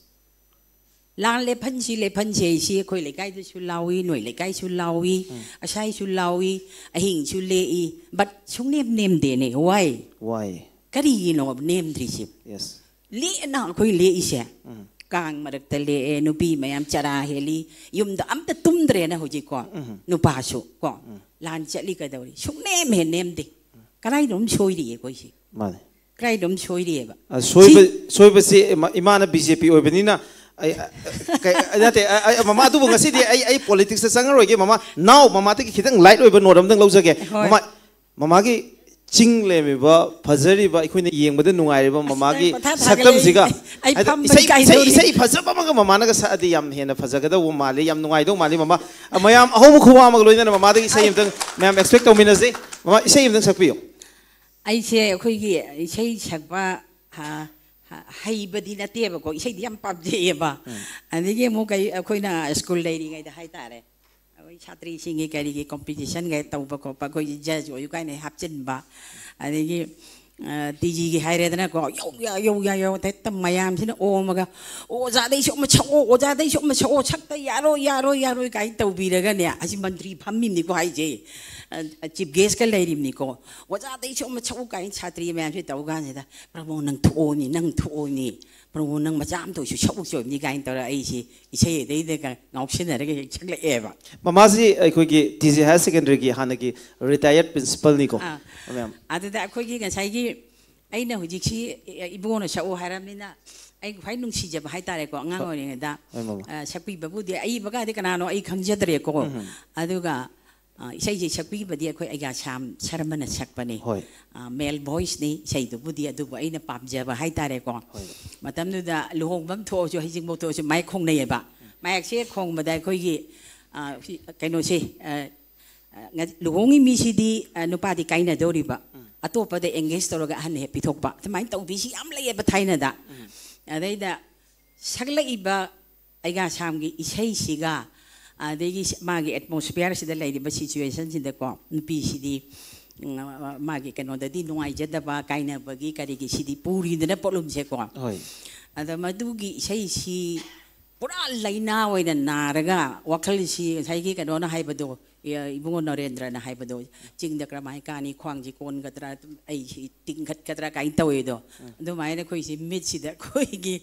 ꯂꯥꯟ ꯂꯦꯞꯍꯟꯁꯤ ꯂꯦꯞꯍꯟꯁꯤ ꯍꯥꯏꯁꯤ ꯑꯩꯈꯣꯏ ꯂꯩꯀꯥꯏꯗꯁꯨ ꯂꯥꯎꯏ, ꯅꯣꯏ ꯂꯩꯀꯥꯏꯁꯨ ꯂꯥꯎꯏ, ꯑꯁꯥꯏꯁꯨ ꯂꯥꯎꯏ, ꯑꯍꯤꯡꯁꯨ ꯂꯦꯛꯏ, ꯕꯠ ꯁꯨꯡꯅꯦꯝ ꯅꯦꯝꯗꯦꯅꯦ꯫ Why? Why? ꯀꯔꯤꯒꯤꯅꯣ ꯅꯦꯝꯗ꯭ꯔꯤꯁꯤ? Yes. ꯂꯦꯛꯑꯅ ꯑꯩꯈꯣꯏ ꯂꯦꯛꯏꯁꯦ꯫ ꯀꯥꯡ ꯃꯔꯛꯇ ꯂꯦꯛꯑꯦ, ꯅꯨꯄꯤ ꯃꯌꯥꯝ ꯆꯔꯥ ꯍꯦꯜꯂꯤ, ꯌꯨꯝꯗ ꯑꯝꯇ ꯇꯨꯝꯗ꯭ꯔꯦꯅ ꯍꯧꯖꯤꯛꯀꯣ꯫ ꯅꯨꯄꯥꯁꯨ ꯀꯣ, ꯂꯥꯟ ꯆꯠꯂꯤ ꯀꯩꯗꯧꯔꯤ, ꯁꯨꯡꯅꯦꯝ ꯍꯦꯛ ꯅꯦꯝꯗꯦ꯫ ꯀꯗꯥꯏꯗ ꯑꯃ ꯁꯣꯏꯔꯤꯌꯦ ꯑꯩꯈꯣꯏꯁꯦ? ꯃꯥꯅꯦ꯫ ꯀꯗꯥꯏꯗ ꯑꯃ ꯁꯣꯏꯔꯤꯑꯕ? ꯑ, ꯁꯣꯏꯕ ꯁꯣꯏꯕꯁꯤ ꯏꯃꯥ- ꯏꯃꯥꯅ ꯕꯤ ꯖꯦ ꯄꯤ ꯑꯣꯏꯕꯅꯤꯅ ꯑꯩ ꯑ, ꯀꯩ- ꯑ, ꯅꯠꯇꯦ ꯑ, ꯑ, ꯃꯃꯥ, ꯑꯗꯨꯕꯨ ꯉꯁꯤꯗꯤ ꯑꯩ ꯑꯩ ꯄꯣꯂꯤꯇꯤꯛꯁꯇ ꯆꯪꯉꯔꯣꯏꯒꯦ ꯃꯃꯥ꯫ ꯅꯥꯎ, ꯃꯃꯥꯗꯒꯤ ꯈꯤꯇꯪ ꯂꯥꯏꯠ ꯑꯣꯏꯕ ꯅꯣꯠ ꯑꯝꯇꯪ ꯂꯧꯖꯒꯦ꯫ ꯍꯣꯏ꯫ ꯃꯃꯥ, ꯃꯃꯥꯒꯤ ꯆꯤꯡ ꯂꯦꯝꯃꯤꯕ, ꯐꯖꯔꯤꯕ, ꯑꯩꯈꯣꯏꯅ ꯌꯦꯡꯕꯗ ꯅꯨꯡꯉꯥꯏꯔꯤꯕ ꯃꯃꯥꯒꯤ ꯃꯊꯥ ꯁꯥꯒꯠꯂꯦ꯫ ꯁꯛꯇꯝꯁꯤꯒ, ꯑꯩ ꯍꯥꯏꯗꯤ ꯐꯝꯕ ꯏꯁꯩ ꯏꯁꯩ ꯏꯀꯥꯏꯗꯧꯔꯤ꯫ ꯏꯁꯩ ꯐꯖꯕ ꯑꯃꯒ ꯃꯃꯥꯅꯒ ꯁꯛꯑꯗꯤ ꯌꯥꯝ ꯍꯦꯟꯅ ꯐꯖꯒꯗꯧꯕ ꯃꯥꯜꯂꯤ, ꯌꯥꯝ ꯅꯨꯡꯉꯥꯏꯗꯧ ꯃꯥꯜꯂꯤ ꯃꯃꯥ꯫ ꯑ, ꯃꯌꯥꯝ ꯑꯍꯧꯕ ꯈꯨꯋꯥ ꯑꯃꯒ ꯂꯣꯏꯅꯅ ꯃꯃꯥꯗꯒꯤ ꯏꯁꯩ ꯑꯝꯇꯪ ꯃꯌꯥꯝ ꯑꯦꯛꯁꯄꯦꯛ ꯇꯧꯃꯤꯟꯅꯁꯤ꯫ ꯃꯃꯥ, ꯏꯁꯩ ꯑꯝꯇꯪ ꯁꯛꯄꯤꯌꯨ꯫ ꯑꯩꯁꯦ ꯑꯩꯈꯣꯏꯒꯤ ꯏꯁꯩ ꯁꯛꯄ, ꯍ- ꯍ- ꯍꯩꯕꯗꯤ ꯅꯠꯇꯦꯕꯀꯣ, ꯏꯁꯩꯗꯤ ꯌꯥꯝ ꯄꯥꯝꯖꯩꯑꯕ꯫ ꯑꯗꯒꯤ ꯑꯃꯨꯛ ꯀꯩ, ꯑꯩꯈꯣꯏꯅ ꯁ꯭ꯀꯨꯜ ꯂꯩꯔꯤꯉꯩꯗ ꯍꯥꯏꯇꯥꯔꯦ, ꯑꯩꯈꯣꯏ ꯁꯥꯇ꯭ꯔꯤꯁꯤꯡꯒꯤ ꯀꯔꯤꯒꯤ ꯀꯣꯝꯄꯤꯇꯤꯁꯟꯒ ꯇꯧꯕ ꯈꯣꯠꯄ, ꯑꯩꯈꯣꯏꯒꯤ ꯖꯖ ꯑꯣꯏꯌꯨ ꯀꯥꯏꯅ ꯍꯥꯞꯆꯤꯟꯕ꯫ ꯑꯗꯒꯤ ꯇꯤ ꯖꯤꯒꯤ ꯍꯥꯏꯔꯦꯗꯅꯀꯣ, ꯌꯧ ꯌꯥ ꯌꯧ ꯌꯥ ꯌꯧ, ꯍꯦꯛꯇ ꯃꯌꯥꯝꯁꯤꯅ ꯑꯣꯝꯃꯒ, "ꯑꯣꯖꯥꯗꯩꯁꯨ ꯑꯃ ꯁꯛꯑꯣ, ꯑꯣꯖꯥꯗꯩꯁꯨ ꯑꯃ ꯁꯛꯑꯣ, ꯁꯛꯇ ꯌꯥꯔꯣꯏ, ꯌꯥꯔꯣꯏ, ꯌꯥꯔꯣꯏ" ꯀꯥꯏꯅ ꯇꯧꯕꯤꯔꯒꯅꯦ꯫ ꯑꯁꯤ ꯃꯟꯇ꯭ꯔꯤ ꯐꯝꯃꯤꯅꯤꯀꯣ ꯍꯥꯏꯁꯦ꯫ ꯆꯤꯐ ꯒꯦꯁꯀ ꯂꯩꯔꯤꯕꯅꯤꯀꯣ꯫ ꯑꯣꯖꯥꯗꯩꯁꯨ ꯑꯃ ꯁꯛꯎ ꯀꯥꯏꯅ ꯁꯥꯇ꯭ꯔꯤ ꯃꯌꯥꯝꯁꯦ ꯇꯧ ꯀꯥꯟꯁꯤꯗ, "ꯄ꯭ꯔꯚꯨ, ꯅꯪ ꯊꯣꯛꯑꯣꯅꯤ, ꯅꯪ ꯊꯣꯛꯑꯣꯅꯤ, ꯄ꯭ꯔꯚꯨ, ꯅꯪ ꯃꯆꯥ ꯑꯃ ꯊꯣꯛꯏꯁꯨ ꯁꯛꯎ ꯆꯣꯏꯕꯅꯤ" ꯀꯥꯏꯅ ꯇꯧꯔ ꯑꯩꯁꯤ ꯏꯁꯩ ꯑꯗꯩꯗꯒ ꯉꯥꯎꯁꯤꯟꯅꯔꯒ ꯍꯦꯛ ꯁꯛꯂꯛꯑꯦꯕ꯫ ꯃꯃꯥꯁꯤ ꯑꯩꯈꯣꯏꯒꯤ ꯇꯤ ꯖꯤ ꯍꯥꯌꯔ ꯁꯦꯀꯦꯟꯗꯔꯤꯒꯤ ꯍꯥꯟꯅꯒꯤ ꯔꯤꯇꯥꯌꯔꯠ ꯄ꯭ꯔꯤꯟꯁꯤꯄꯜꯅꯤꯀꯣ, ꯑꯥ꯫ ꯃꯌꯥꯝ꯫ ꯑꯗꯨꯗ ꯑꯩꯈꯣꯏꯒꯤ ꯉꯁꯥꯏꯒꯤ ꯑꯩꯅ ꯍꯧꯖꯤꯛꯁꯤ ꯏꯕꯨꯡꯉꯣꯅ ꯁꯛꯎ ꯍꯥꯏꯔꯕꯅꯤꯅ, ꯑꯩ ꯈ꯭ꯋꯥꯏ ꯅꯨꯡꯁꯤꯖꯕ ꯍꯥꯏꯇꯥꯔꯦꯀꯣ, ꯑꯉꯥꯡ ꯍꯣꯏ꯫ ꯑꯣꯏꯔꯤꯉꯩꯗ, ꯍꯣꯏ, ꯃꯃꯥ꯫ ꯑ, ꯁꯛꯄꯤꯕꯕꯨꯗꯤ ꯑꯏꯕꯒꯗꯤ ꯀꯅꯥꯅꯣ ꯑꯩ ꯈꯪꯖꯗ꯭ꯔꯦꯀꯣ꯫ ꯎꯝ꯫ ꯑꯗꯨꯒ, ꯑ, ꯏꯁꯩꯁꯦ ꯁꯛꯄꯤꯕꯗꯤ ꯑꯩꯈꯣꯏ ꯑꯩꯒꯥꯁꯥꯝ ꯁꯔꯃꯅ ꯁꯛꯄꯅꯤ꯫ ꯍꯣꯏ꯫ ꯑ, ꯃꯦꯜ ꯚꯣꯏꯁꯅꯤ ꯏꯁꯩꯗꯨꯕꯨꯗꯤ, ꯑꯗꯨꯕꯨ ꯑꯩꯅ ꯄꯥꯝꯖꯕ ꯍꯥꯏꯇꯥꯔꯦꯀꯣ꯫ ꯍꯣꯏ꯫ ꯃꯇꯝꯗꯨꯗ ꯂꯨꯍꯣꯡꯕ ꯑꯃ ꯊꯣꯛꯑꯁꯨ, ꯍꯩꯖꯤꯡꯄꯣꯠ ꯊꯣꯛꯑꯁꯨ ꯃꯥꯏꯛ ꯈꯣꯡꯅꯩꯌꯦꯕ꯫ ꯃꯥꯏꯛꯁꯦ ꯈꯣꯡꯕꯗ ꯑꯩꯈꯣꯏꯒꯤ, ꯑ, ꯁꯤ, ꯀꯩꯅꯣꯁꯦ, ꯑ, ꯑ, ꯉ-, ꯂꯨꯍꯣꯡꯉꯤ ꯃꯤꯁꯤꯗꯤ, ꯑ, ꯅꯨꯄꯥꯗꯤ ꯀꯥꯏꯅꯗꯧꯔꯤꯕ, ꯎꯝ꯫ ꯑꯇꯣꯞꯄꯗ ꯑꯦꯡꯒꯦꯖ ꯇꯧꯔꯒ ꯑꯍꯟꯅ ꯍꯦꯛ ꯄꯤꯊꯣꯛꯄ, ꯑꯗꯨꯃꯥꯏꯅ ꯇꯧꯕꯤꯁꯤ ꯌꯥꯝ ꯂꯩꯌꯦꯕ ꯊꯥꯏꯅꯗ꯫ ꯎꯝ꯫ ꯑꯗꯩꯗ ꯁꯛꯂꯛꯏꯕ ꯑꯩꯒ ꯑꯁꯥꯝꯒꯤ ꯏꯁꯩꯁꯤꯒ, ꯑꯗꯒꯤ ꯁ-, ꯃꯥꯒꯤ ꯑꯦꯠꯃꯣꯁꯐꯤꯌꯔꯁꯤꯗ ꯂꯩꯔꯤꯕ ꯁꯤꯆꯨꯋꯦꯁꯟꯁꯤꯗꯀꯣ, ꯅꯨꯄꯤꯁꯤꯗꯤ, ꯎꯝ, ꯃꯥꯒꯤ ꯀꯩꯅꯣꯗꯗꯤ ꯅꯨꯡꯉꯥꯏꯖꯗꯕ, ꯀꯥꯏꯅꯕꯒꯤ ꯀꯔꯤꯒꯤ ꯁꯤꯗꯤ ꯄꯨꯔꯤꯗꯅ ꯄꯣꯠꯂꯨꯝꯁꯦꯀꯣ꯫ ꯍꯣꯏ꯫ ꯑꯗ ꯃꯗꯨꯒꯤ ꯏꯁꯩꯁꯤ ꯄꯨꯔꯥ ꯂꯥꯏꯅꯥ ꯑꯣꯏꯅ ꯅꯥꯔꯒ, ꯋꯥꯈꯜꯁꯤ ꯉꯁꯥꯏꯒꯤ ꯀꯩꯅꯣꯅ ꯍꯥꯏꯕꯗꯣ, ꯏ-, ꯏꯕꯨꯡꯉꯣ ꯅꯔꯦꯟꯗ꯭ꯔꯅ ꯍꯥꯏꯕꯗꯣ, "ꯆꯤꯡꯗ ꯀꯔꯝꯍꯥꯏꯅ ꯀꯥꯅꯤ, ꯈ꯭ꯋꯥꯡꯁꯤ ꯀꯣꯟꯒꯗ꯭ꯔꯥ, ꯑꯩꯁꯤ ꯇꯤꯡꯈꯠꯀꯗ꯭ꯔꯥ" ꯀꯥꯏꯅ ꯇꯧꯋꯦꯗꯣ꯫ ꯎꯝ꯫ ꯑꯗꯨꯃꯥꯏꯅ ꯑꯩꯈꯣꯏꯁꯤ ꯃꯤꯠꯁꯤꯗ ꯑꯩꯈꯣꯏꯒꯤ,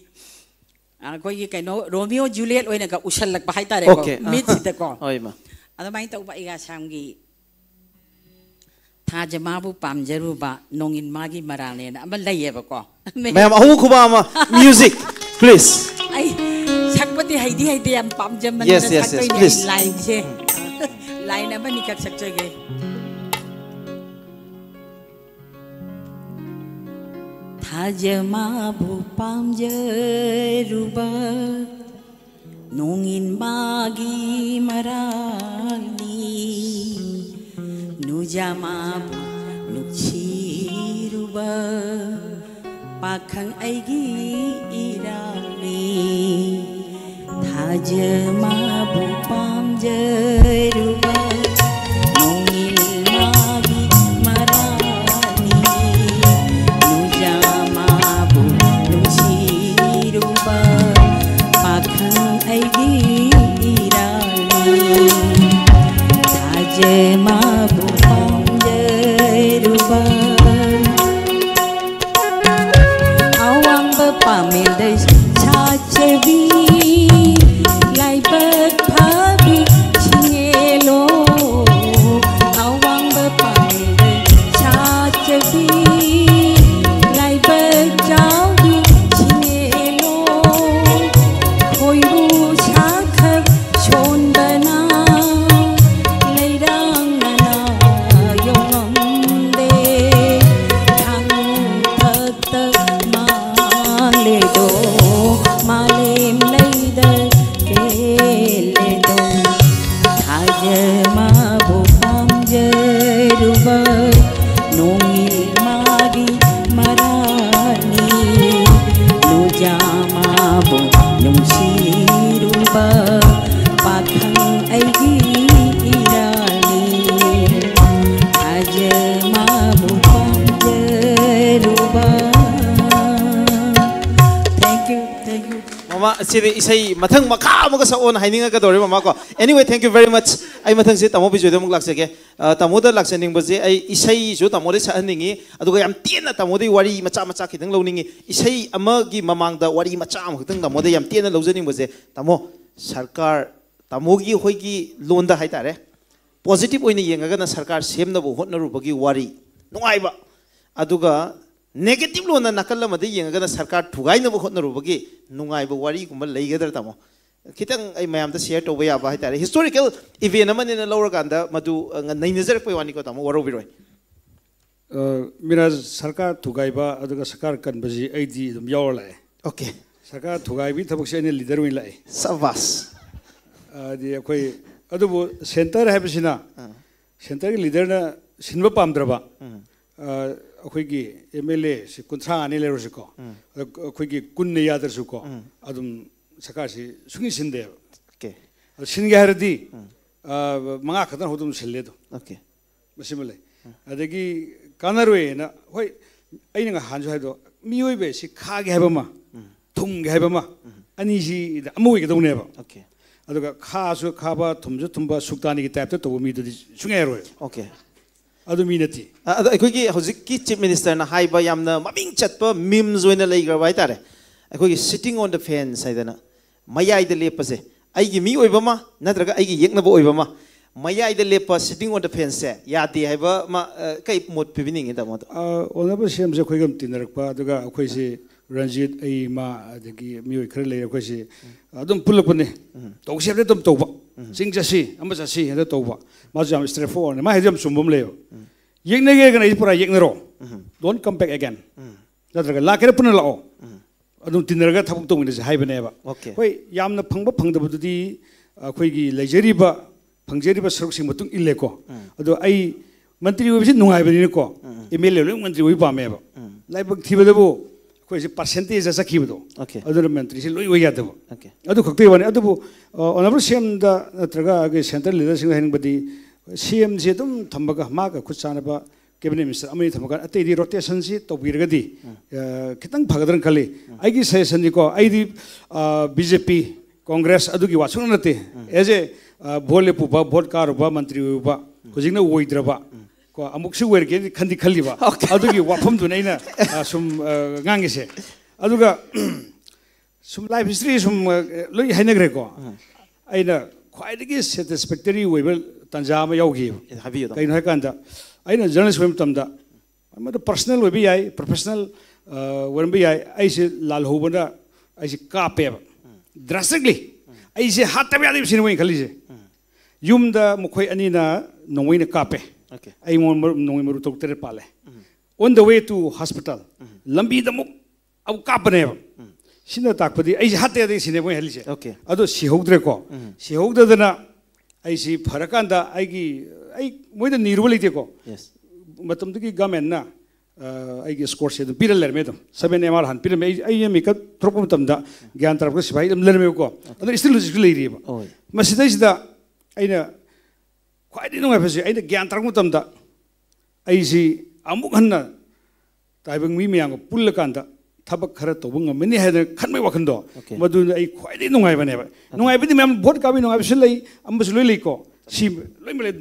ꯑꯩꯈꯣꯏꯒꯤ ꯀꯩꯅꯣ, ꯔꯣꯃꯤꯌꯣ ꯖꯨꯂꯤꯌꯦꯠ ꯑꯣꯏꯅꯒ ꯎꯁꯜꯂꯛꯄ ꯍꯥꯏꯇꯥꯔꯦꯀꯣ, ꯑꯣꯀꯦ꯫ ꯑꯥ꯫ ꯃꯤꯠꯁꯤꯗꯀꯣ꯫ ꯍꯣꯏ, ꯏꯃꯥ꯫ ꯑꯗꯨꯃꯥꯏꯅ ꯇꯧꯕ ꯑꯩꯒ ꯑꯁꯥꯝꯒꯤ ꯊꯥꯖ ꯃꯥꯕꯨ ꯄꯥꯝꯖꯔꯨꯕ, ꯅꯣꯡꯏꯟ ꯃꯥꯒꯤ ꯃꯔꯥꯜꯅꯦꯅ ꯑꯃ ꯂꯩꯌꯦꯕꯀꯣ꯫ ꯃꯌꯥꯝ ꯑꯍꯨꯝ ꯈꯨꯕꯥꯛ ꯑꯃ, ꯃ꯭ꯌꯨꯖꯤꯛ, ꯄ꯭ꯂꯤꯖ꯫ ꯑꯩ ꯁꯛꯄꯗꯤ ꯍꯩꯗꯤ ꯍꯩꯇꯦ, ꯌꯥꯝ ꯄꯥꯝꯖꯃꯟꯗꯅ ꯌꯦꯁ, ꯌꯦꯁ, ꯌꯦꯁ, ꯁꯛꯇꯣꯏꯅꯦ꯫ ꯄ꯭ꯂꯤꯖ꯫ ꯑꯩ ꯂꯥꯏꯟꯁꯦ, ꯂꯥꯏꯟ ꯑꯃꯅꯤꯈꯛ ꯁꯛꯆꯒꯦ꯫ ꯊꯥꯖ ꯃꯥꯕꯨ ꯄꯥꯝꯖꯔꯨꯕ, ꯅꯣꯡꯏꯟ ꯃꯥꯒꯤ ꯃꯔꯥꯜꯅꯤ꯫ ꯅꯨꯖꯥ ꯃꯥꯕꯨ ꯅꯨꯡꯁꯤꯔꯨꯕ, ꯄꯥꯈꯪ ꯑꯩꯒꯤ ꯏꯔꯥꯜꯅꯤ꯫ ꯊꯥꯖ ꯃꯥꯕꯨ ꯄꯥꯝꯖꯔꯨꯕ, ꯅꯣꯡꯏꯜ ꯃꯥꯒꯤ ꯃꯔꯥꯜꯅꯤ꯫ ꯅꯨꯖꯥ ꯃꯥꯕꯨ ꯅꯨꯡꯁꯤꯔꯨꯕ, ꯄꯥꯈꯪ ꯑꯩꯒꯤ ꯏꯔꯥꯜꯅꯤ꯫ ꯊꯥꯖ ꯃꯥꯕꯨ ꯄꯥꯃꯦꯜꯗ ꯁꯥꯠꯆꯕꯤ, ꯂꯥꯏꯕꯛ ꯐꯕꯤ ꯁꯤꯡꯉꯦꯂꯣ꯫ ꯑꯋꯥꯡꯕ ꯄꯥꯃꯦꯜꯗ ꯁꯥꯠꯆꯕꯤ, ꯂꯥꯏꯕꯛ ꯆꯥꯎꯕꯤ ꯁꯤꯡꯉꯦꯂꯣ꯫ ꯈꯣꯏꯔꯨ ꯁꯥꯈꯛ ꯁꯣꯟꯕꯅ ꯂꯩꯔꯥꯡꯅꯅ ꯌꯣꯡꯉꯝꯗꯦ꯫ ꯊꯥꯡ ꯊꯛꯇ ꯃꯥꯡꯂꯦꯗꯣ, ꯃꯥꯂꯦꯝ ꯂꯩꯗ ꯀꯦꯜꯂꯦꯗꯣ꯫ ꯊꯥꯖ ꯃꯥꯕꯨ ꯄꯥꯝꯖꯔꯨꯕ ꯅꯣꯡꯏꯜ ꯃꯥꯒꯤ ꯃꯔꯥꯜꯅꯤ꯫ ꯅꯨꯖꯥ ꯃꯥꯕꯨ ꯅꯨꯡꯁꯤꯔꯨꯕ ꯄꯥꯈꯪ ꯑꯩꯒꯤ ꯏꯔꯥꯜꯅꯤ꯫ ꯊꯥꯖ ꯃꯥꯕꯨ ꯄꯥꯝꯖꯔꯨꯕ꯫ Thank you, thank you. ꯃꯃꯥ, ꯁꯤꯗꯤ ꯏꯁꯩ ꯃꯊꯪ ꯃꯈꯥ ꯑꯃꯒ ꯁꯛꯑꯣꯅ ꯍꯥꯏꯅꯤꯡꯉꯛꯀꯗꯧꯔꯦ, ꯃꯃꯥ ꯀꯣ꯫ Anyway, thank you very much. ꯑꯩ ꯃꯊꯪꯁꯦ ꯇꯥꯃꯣ ꯕꯤꯖꯣꯏꯗ ꯑꯃꯨꯛ ꯂꯥꯛꯆꯒꯦ꯫ ꯑ, ꯇꯥꯃꯣꯗ ꯂꯥꯛꯆꯅꯤꯡꯕꯁꯦ ꯑꯩ ꯏꯁꯩꯁꯨ ꯇꯥꯃꯣꯗꯩ ꯁꯛꯍꯟꯅꯤꯡꯉꯤ, ꯑꯗꯨꯒ ꯌꯥꯝ ꯇꯦꯟꯅ ꯇꯥꯃꯣꯗꯩ ꯋꯥꯔꯤ ꯃꯆꯥ ꯃꯆꯥ ꯈꯤꯇꯪ ꯂꯧꯅꯤꯡꯉꯤ꯫ ꯏꯁꯩ ꯑꯃꯒꯤ ꯃꯃꯥꯡꯗ ꯋꯥꯔꯤ ꯃꯆꯥ ꯑꯃꯈꯛꯇꯪ ꯇꯥꯃꯣꯗꯩ ꯌꯥꯝ ꯇꯦꯟꯅ ꯂꯧꯖꯅꯤꯡꯕꯁꯦ, ꯇꯥꯃꯣ, ꯁꯔꯀꯥꯔ, ꯇꯥꯃꯣꯒꯤ ꯑꯩꯈꯣꯏꯒꯤ ꯂꯣꯟꯗ ꯍꯥꯏꯇꯥꯔꯦ, ꯄꯣꯖꯤꯇꯤꯚ ꯑꯣꯏꯅ ꯌꯦꯡꯉꯒꯅ ꯁꯔꯀꯥꯔ ꯁꯦꯝꯅꯕ ꯍꯣꯠꯅꯔꯨꯕꯒꯤ ꯋꯥꯔꯤ ꯅꯨꯡꯉꯥꯏꯕ, ꯑꯗꯨꯒ ꯅꯦꯒꯦꯇꯤꯚ ꯂꯣꯟꯅ ꯅꯥꯀꯜ ꯑꯃꯗ ꯌꯦꯡꯉꯒꯅ ꯁꯔꯀꯥꯔ ꯊꯨꯒꯥꯏꯅꯕ ꯍꯣꯠꯅꯔꯨꯕꯒꯤ ꯅꯨꯡꯉꯥꯏꯕ ꯋꯥꯔꯤꯒꯨꯝꯕ ꯂꯩꯒꯗ꯭ꯔꯥ, ꯇꯥꯃꯣ? ꯈꯤꯇꯪ ꯑꯩ ꯃꯌꯥꯝꯗ ꯁꯤꯌꯔ ꯇꯧꯕ ꯌꯥꯕ ꯍꯥꯏꯇꯥꯔꯦ, ꯍꯤꯁꯇꯣꯔꯤꯀꯦꯜ ꯏꯚꯦꯟ ꯑꯃꯅꯦꯅ ꯂꯧꯔꯀꯥꯟꯗ ꯃꯗꯨ, ꯑ, ꯅꯩꯅꯖꯔꯛꯄꯩ ꯋꯥꯅꯤꯀꯣ, ꯇꯥꯃꯣ, ꯋꯥꯔꯧꯕꯤꯔꯣꯏ꯫ ꯑ, ꯃꯤꯔꯥꯖ, ꯁꯔꯀꯥꯔ ꯊꯨꯒꯥꯏꯕ ꯑꯗꯨꯒ ꯁꯔꯀꯥꯔ ꯀꯟꯕꯁꯤ ꯑꯩꯗꯤ ꯑꯗꯨꯝ ꯌꯥꯎꯔ ꯂꯥꯛꯑꯦ꯫ ꯑꯣꯀꯦ꯫ ꯁꯔꯀꯥꯔ ꯊꯨꯒꯥꯏꯕꯒꯤ ꯊꯕꯛꯁꯦ ꯑꯩꯅ ꯂꯤꯗꯔ ꯑꯣꯏꯅ ꯂꯥꯛꯑꯦ꯫ ꯁꯕꯥꯁ꯫ ꯍꯥꯏꯗꯤ ꯑꯩꯈꯣꯏ, ꯑꯗꯨꯕꯨ ꯁꯦꯟꯇꯔ ꯍꯥꯏꯕꯁꯤꯅ, ꯑꯥ꯫ ꯁꯦꯟꯇꯔꯒꯤ ꯂꯤꯗꯔꯅ ꯁꯤꯟꯕ ꯄꯥꯝꯗ꯭ꯔꯕ, ꯎꯝ꯫ ꯑ, ꯑꯩꯈꯣꯏꯒꯤ ꯑꯦꯝ ꯑꯦꯜ ꯑꯦꯁꯤ ꯀꯨꯟꯊ꯭ꯔꯥ ꯉꯥꯅꯤ ꯂꯩꯔꯨꯁꯤꯀꯣ꯫ ꯎꯝ꯫ ꯑꯗ ꯑꯩꯈꯣꯏꯒꯤ ꯀꯨꯟꯅ ꯌꯥꯗ꯭ꯔꯁꯨꯀꯣ, ꯎꯝ꯫ ꯑꯗꯨꯝ ꯁꯔꯀꯥꯔꯁꯤ ꯁꯨꯡꯁꯤꯟ ꯁꯤꯟꯗꯦꯕ꯫ ꯑꯣꯀꯦ꯫ ꯑꯗ ꯁꯤꯟꯒꯦ ꯍꯥꯏꯔꯗꯤ, ꯎꯝ꯫ ꯑ, ꯃꯉꯥ ꯈꯛꯇꯪ ꯑꯗꯨꯝ ꯁꯤꯜꯂꯦ ꯑꯗꯨꯝ꯫ ꯑꯣꯀꯦ꯫ ꯃꯁꯤꯃ ꯂꯩ꯫ ꯎꯝ꯫ ꯑꯗꯒꯤ ꯀꯥꯟꯅꯔꯣꯏꯅ, ꯍꯣꯏ, ꯑꯩꯅ ꯉꯍꯥꯟꯁꯨ ꯍꯥꯏꯗꯣ, ꯃꯤꯑꯣꯏꯕ ꯑꯁꯤ ꯈꯥꯒꯦ ꯍꯥꯏꯕ ꯑꯃ, ꯎꯝ꯫ ꯊꯨꯝꯒꯦ ꯍꯥꯏꯕ ꯑꯃ, ꯎꯝ꯫ ꯑꯅꯤꯁꯤꯗ ꯑꯃ ꯑꯣꯏꯒꯗꯧꯅꯦꯕ꯫ ꯑꯣꯀꯦ꯫ ꯑꯗꯨꯒ ꯈꯥꯁꯨ ꯈꯥꯕ, ꯊꯨꯝꯁꯨ ꯊꯨꯝꯕ, ꯁꯨꯛꯇꯥꯅꯤꯒꯤ ꯇꯥꯏꯞꯇ ꯇꯧꯕ ꯃꯤꯗꯨꯗꯤ ꯁꯨꯡꯌꯥ ꯌꯥꯔꯣꯏ꯫ ꯑꯣꯀꯦ꯫ ꯑꯗꯨ ꯃꯤ ꯅꯠꯇꯦ꯫ ꯑ-, ꯑꯗꯣ ꯑꯩꯈꯣꯏꯒꯤ ꯍꯧꯖꯤꯛꯀꯤ ꯆꯤꯐ ꯃꯤꯅꯤꯁꯇꯔꯅ ꯍꯥꯏꯕ ꯌꯥꯝꯅ ꯃꯃꯤꯡ ꯆꯠꯄ ꯃꯤꯝꯁ ꯑꯣꯏꯅ ꯂꯩꯈ꯭ꯔꯕ ꯍꯥꯏꯇꯥꯔꯦ꯫ ꯑꯩꯈꯣꯏꯒꯤ sitting on the fence ꯍꯥꯏꯗꯅ, ꯃꯌꯥꯏꯗ ꯂꯦꯞꯄꯁꯦ, ꯑꯩꯒꯤ ꯃꯤ ꯑꯣꯏꯕ ꯑꯃ ꯅꯠꯇ꯭ꯔꯒ ꯑꯩꯒꯤ ꯌꯦꯛꯅꯕ ꯑꯣꯏꯕ ꯑꯃ, ꯃꯌꯥꯏꯗ ꯂꯦꯞꯄ, sitting on the fence ꯁꯦ ꯌꯥꯗꯦ ꯍꯥꯏꯕ ꯑꯃ, ꯑ, ꯀꯩ ꯃꯣꯠ ꯄꯤꯕꯤꯅꯤꯡꯉꯤ, ꯇꯥꯃꯣꯗ? ꯑ, ꯑꯣꯅꯔꯦꯕꯜ ꯁꯤ ꯑꯦꯝꯁꯦ ꯑꯩꯈꯣꯏꯒ ꯑꯗꯨꯝ ꯇꯤꯟꯅꯔꯛꯄ, ꯑꯗꯨꯒ ꯑꯩꯈꯣꯏꯁꯤ ꯔꯟꯖꯤꯠ, ꯑꯩ, ꯏꯃꯥ, ꯑꯗꯒꯤ ꯃꯤꯑꯣꯏ ꯈꯔ ꯂꯩꯔꯦ, ꯑꯩꯈꯣꯏꯁꯤ ꯑꯗꯨꯝ ꯄꯨꯜꯂꯛꯄꯅꯦ꯫ ꯇꯧꯁꯦ ꯍꯥꯏꯕꯗꯤ ꯑꯗꯨꯝ ꯇꯧꯕ, ꯆꯤꯡ ꯆꯠꯁꯤ, ꯑꯃ ꯆꯠꯁꯤ ꯍꯦꯛꯇ ꯇꯧꯕ꯫ ꯃꯥꯁꯨ ꯌꯥꯝ straight forward ꯅꯦ, ꯃꯥ ꯍꯥꯏꯗꯤ ꯌꯥꯝ ꯆꯨꯝꯕ ꯑꯃ ꯂꯩꯌꯦꯕ꯫ ꯌꯦꯛꯅꯒꯦ ꯍꯥꯏꯔꯒꯅ ꯑꯩꯁꯦ ꯄꯨꯔꯥ ꯌꯦꯛꯅꯔꯣ, don't come back again꯫ ꯅꯠꯇ꯭ꯔꯒ ꯂꯥꯛꯀꯦꯔꯥ ꯄꯨꯟꯅ ꯂꯥꯛꯑꯣ, ꯑꯗꯨꯝ ꯇꯤꯟꯅꯔꯒ ꯊꯕꯛ ꯇꯧꯃꯤꯟꯅꯁꯦ ꯍꯥꯏꯕꯅꯦꯕ꯫ Okay. ꯍꯣꯏ, ꯌꯥꯝꯅ ꯐꯪꯕ ꯐꯪꯗꯕꯗꯨꯗꯤ ꯑꯩꯈꯣꯏꯒꯤ ꯂꯩꯖꯔꯤꯕ, ꯐꯪꯖꯔꯤꯕ ꯁꯔꯨꯛꯁꯤꯡ ꯃꯇꯨꯡ ꯏꯜꯂꯦꯀꯣ꯫ ꯑꯗꯣ ꯑꯩ ꯃꯟꯇ꯭ꯔꯤ ꯑꯣꯏꯕꯁꯤ ꯅꯨꯡꯉꯥꯏꯕꯅꯤꯅꯀꯣ, ꯑꯦꯝ ꯑꯦꯜ ꯑꯦ ꯂꯣꯏ ꯃꯟꯇ꯭ꯔꯤ ꯑꯣꯏꯕ ꯄꯥꯝꯃꯦꯕ꯫ ꯂꯥꯏꯕꯛ ꯊꯤꯕꯗꯕꯨ ꯑꯩꯈꯣꯏꯁꯦ percentage ꯆꯠꯈꯤꯕꯗꯣ, Okay. ꯑꯗꯨꯅ ꯃꯟꯇ꯭ꯔꯤꯁꯦ ꯂꯣꯏ ꯑꯣꯏ ꯌꯥꯗꯕ꯫ Okay. ꯑꯗꯨ ꯈꯛꯇꯒꯤ ꯋꯥꯅꯤ꯫ ꯑꯗꯨꯕꯨ ꯑꯣꯅꯔꯦꯕꯜ ꯁꯤ ꯑꯦꯝꯗ ꯅꯠꯇ꯭ꯔꯒ ꯑꯩꯈꯣꯏ central leader ꯁꯤꯡꯗ ꯍꯥꯏꯅꯤꯡꯕꯗꯤ, ꯁꯤ ꯑꯦꯝꯁꯤ ꯑꯗꯨꯝ ꯊꯝꯃꯒ ꯃꯥꯒ ꯈꯨꯠ ꯆꯥꯟꯅꯕ cabinet minister ꯑꯃꯅꯤ ꯊꯝꯃꯒ ꯑꯇꯩꯗꯤ rotation ꯁꯤ ꯇꯧꯕꯤꯔꯒꯗꯤ ꯑ, ꯈꯤꯇꯪ ꯐꯒꯗ꯭ꯔꯅ ꯈꯜꯂꯤ꯫ ꯑꯩꯒꯤ suggestion ꯅꯤꯀꯣ, ꯑꯩꯗꯤ ꯕꯤ ꯖꯦ ꯄꯤ, ꯀꯣꯡꯒ꯭ꯔꯦꯁ ꯑꯗꯨꯒꯤ ꯋꯥ ꯁꯨꯡꯅ ꯅꯠꯇꯦ꯫ As a, ꯑ, ꯚꯣꯠ ꯂꯦꯞꯄꯨꯕ, ꯚꯣꯠ ꯀꯥꯔꯨꯕ, ꯃꯟꯇ꯭ꯔꯤ ꯑꯣꯏꯔꯨꯕ, ꯍꯧꯖꯤꯛꯅ ꯑꯣꯏꯗ꯭ꯔꯕ, ꯀꯣ, ꯑꯃꯨꯛꯁꯨ ꯑꯣꯏꯔꯒꯦꯅ ꯈꯟꯗꯤ ꯈꯜꯂꯤꯕ꯫ Okay. ꯑꯗꯨꯒꯤ ꯋꯥꯐꯝꯗꯨꯅ ꯑꯩꯅ ꯑ, ꯁꯨꯝ ꯑ, ꯉꯥꯡꯉꯤꯁꯦ꯫ ꯑꯗꯨꯒ ꯁꯨꯝ life history ꯁꯨꯝ ꯑ, ꯂꯣꯏ ꯍꯥꯏꯅꯈ꯭ꯔꯦꯀꯣ꯫ ꯑꯩꯅ ꯈ꯭ꯋꯥꯏꯗꯒꯤ satisfactory ꯑꯣꯏꯕ ꯇꯥꯟꯖꯥ ꯑꯃ ꯌꯥꯎꯈꯤꯕ꯫ ꯍꯥꯏꯕꯤꯌꯨ, ꯇꯥꯃꯣ꯫ ꯀꯩꯅꯣ ꯍꯥꯏꯀꯥꯟꯗ, ꯑꯩꯅ journalist ꯑꯣꯏꯕ ꯃꯇꯝꯗ, ꯃꯗꯨ personal ꯑꯣꯏꯕ ꯌꯥꯏ, professional ꯑ, ꯑꯣꯏꯔꯝꯕ ꯌꯥꯏ, ꯑꯩꯁꯦ ꯂꯥꯜꯍꯧꯕꯅ ꯑꯩꯁꯦ ꯀꯥꯞꯄꯦꯕ꯫ Drastically꯫ ꯑꯩꯁꯦ ꯍꯥꯠꯇꯕ ꯌꯥꯗꯦꯕ ꯁꯤꯅꯦ ꯃꯣꯏꯅ ꯈꯜꯂꯤꯁꯦ꯫ ꯌꯨꯝꯗ ꯃꯈꯣꯏ ꯑꯅꯤꯅ ꯅꯣꯡꯃꯩꯅ ꯀꯥꯞꯄꯦ꯫ Okay. ꯑꯩꯉꯣꯟꯗ ꯃꯔꯨꯞ ꯅꯣꯡꯃꯩ ꯃꯔꯨ ꯇꯔꯨꯛ ꯇꯔꯦꯠ ꯄꯥꯜꯂꯦ꯫ On the way to hospital, ꯂꯝꯕꯤꯗ ꯑꯃꯨꯛ ꯑꯃꯨꯛ ꯀꯥꯞꯄꯅꯦꯕ꯫ ꯁꯤꯅ ꯇꯥꯛꯄꯗꯤ ꯑꯩꯁꯦ ꯍꯥꯠꯇ ꯌꯥꯗꯦ ꯁꯤꯅꯦ ꯃꯣꯏ ꯍꯥꯏꯔꯤꯁꯦ꯫ Okay. ꯑꯗꯣ ꯁꯤꯍꯧꯗ꯭ꯔꯦꯀꯣ꯫ ꯁꯤꯍꯧꯗꯗꯅ ꯑꯩꯁꯤ ꯐꯔꯀꯥꯟꯗ ꯑꯩꯒꯤ, ꯑꯩ ꯃꯣꯏꯗ ꯅꯤꯔꯨꯕ ꯂꯩꯇꯦꯀꯣ꯫ Yes. ꯃꯇꯝꯗꯨꯒꯤ government ꯅ, ꯑ, ꯑꯩꯒꯤ escort ꯁꯦ ꯑꯗꯨꯝ ꯄꯤꯔ ꯂꯩꯔꯝꯃꯦ ꯑꯗꯨꯝ꯫ Seven M R ꯍꯥꯟꯅ ꯄꯤꯔꯝꯃꯦ꯫ ꯑꯩ, ꯑꯩ ꯃꯤꯀꯞ ꯊꯣꯛꯂꯛꯄ ꯃꯇꯝꯗ ꯒ꯭ꯌꯥꯟ ꯇꯥꯔꯛꯄ ꯁꯤꯐꯥꯏ ꯑꯗꯨꯝ ꯂꯩꯔꯝꯃꯦꯕꯀꯣ꯫ ꯑꯗꯣ still ꯍꯧꯖꯤꯛꯁꯨ ꯂꯩꯔꯤꯑꯕ꯫ ꯍꯣꯏ꯫ ꯃꯁꯤꯗꯩꯁꯤꯗ ꯑꯩꯅ ꯈ꯭ꯋꯥꯏꯗꯒꯤ ꯅꯨꯡꯉꯥꯏꯕꯁꯦ, ꯑꯩꯅ ꯒ꯭ꯌꯥꯟ ꯇꯥꯔꯛꯄ ꯃꯇꯝꯗ ꯑꯩꯁꯤ ꯑꯃꯨꯛ ꯍꯟꯅ ꯇꯥꯏꯕꯪ ꯃꯤ ꯃꯌꯥꯝꯒ ꯄꯨꯜꯂꯀꯥꯟꯗ ꯊꯕꯛ ꯈꯔ ꯇꯧꯕ ꯉꯝꯃꯅꯤ ꯍꯥꯏꯗꯅ ꯈꯟꯕꯒꯤ ꯋꯥꯈꯟꯗꯣ, Okay. ꯃꯗꯨꯅ ꯑꯩ ꯈ꯭ꯋꯥꯏꯗꯒꯤ ꯅꯨꯡꯉꯥꯏꯕꯅꯦꯕ꯫ ꯅꯨꯡꯉꯥꯏꯕꯗꯤ ꯃꯌꯥꯝ ꯚꯣꯠ ꯀꯥꯕꯒꯤ ꯅꯨꯡꯉꯥꯏꯕꯁꯨ ꯂꯩ, ꯑꯃꯁꯨ ꯂꯣꯏ ꯂꯩꯀꯣ꯫ ꯁꯤ ꯂꯣꯏꯅꯃꯛ ꯂꯩ꯫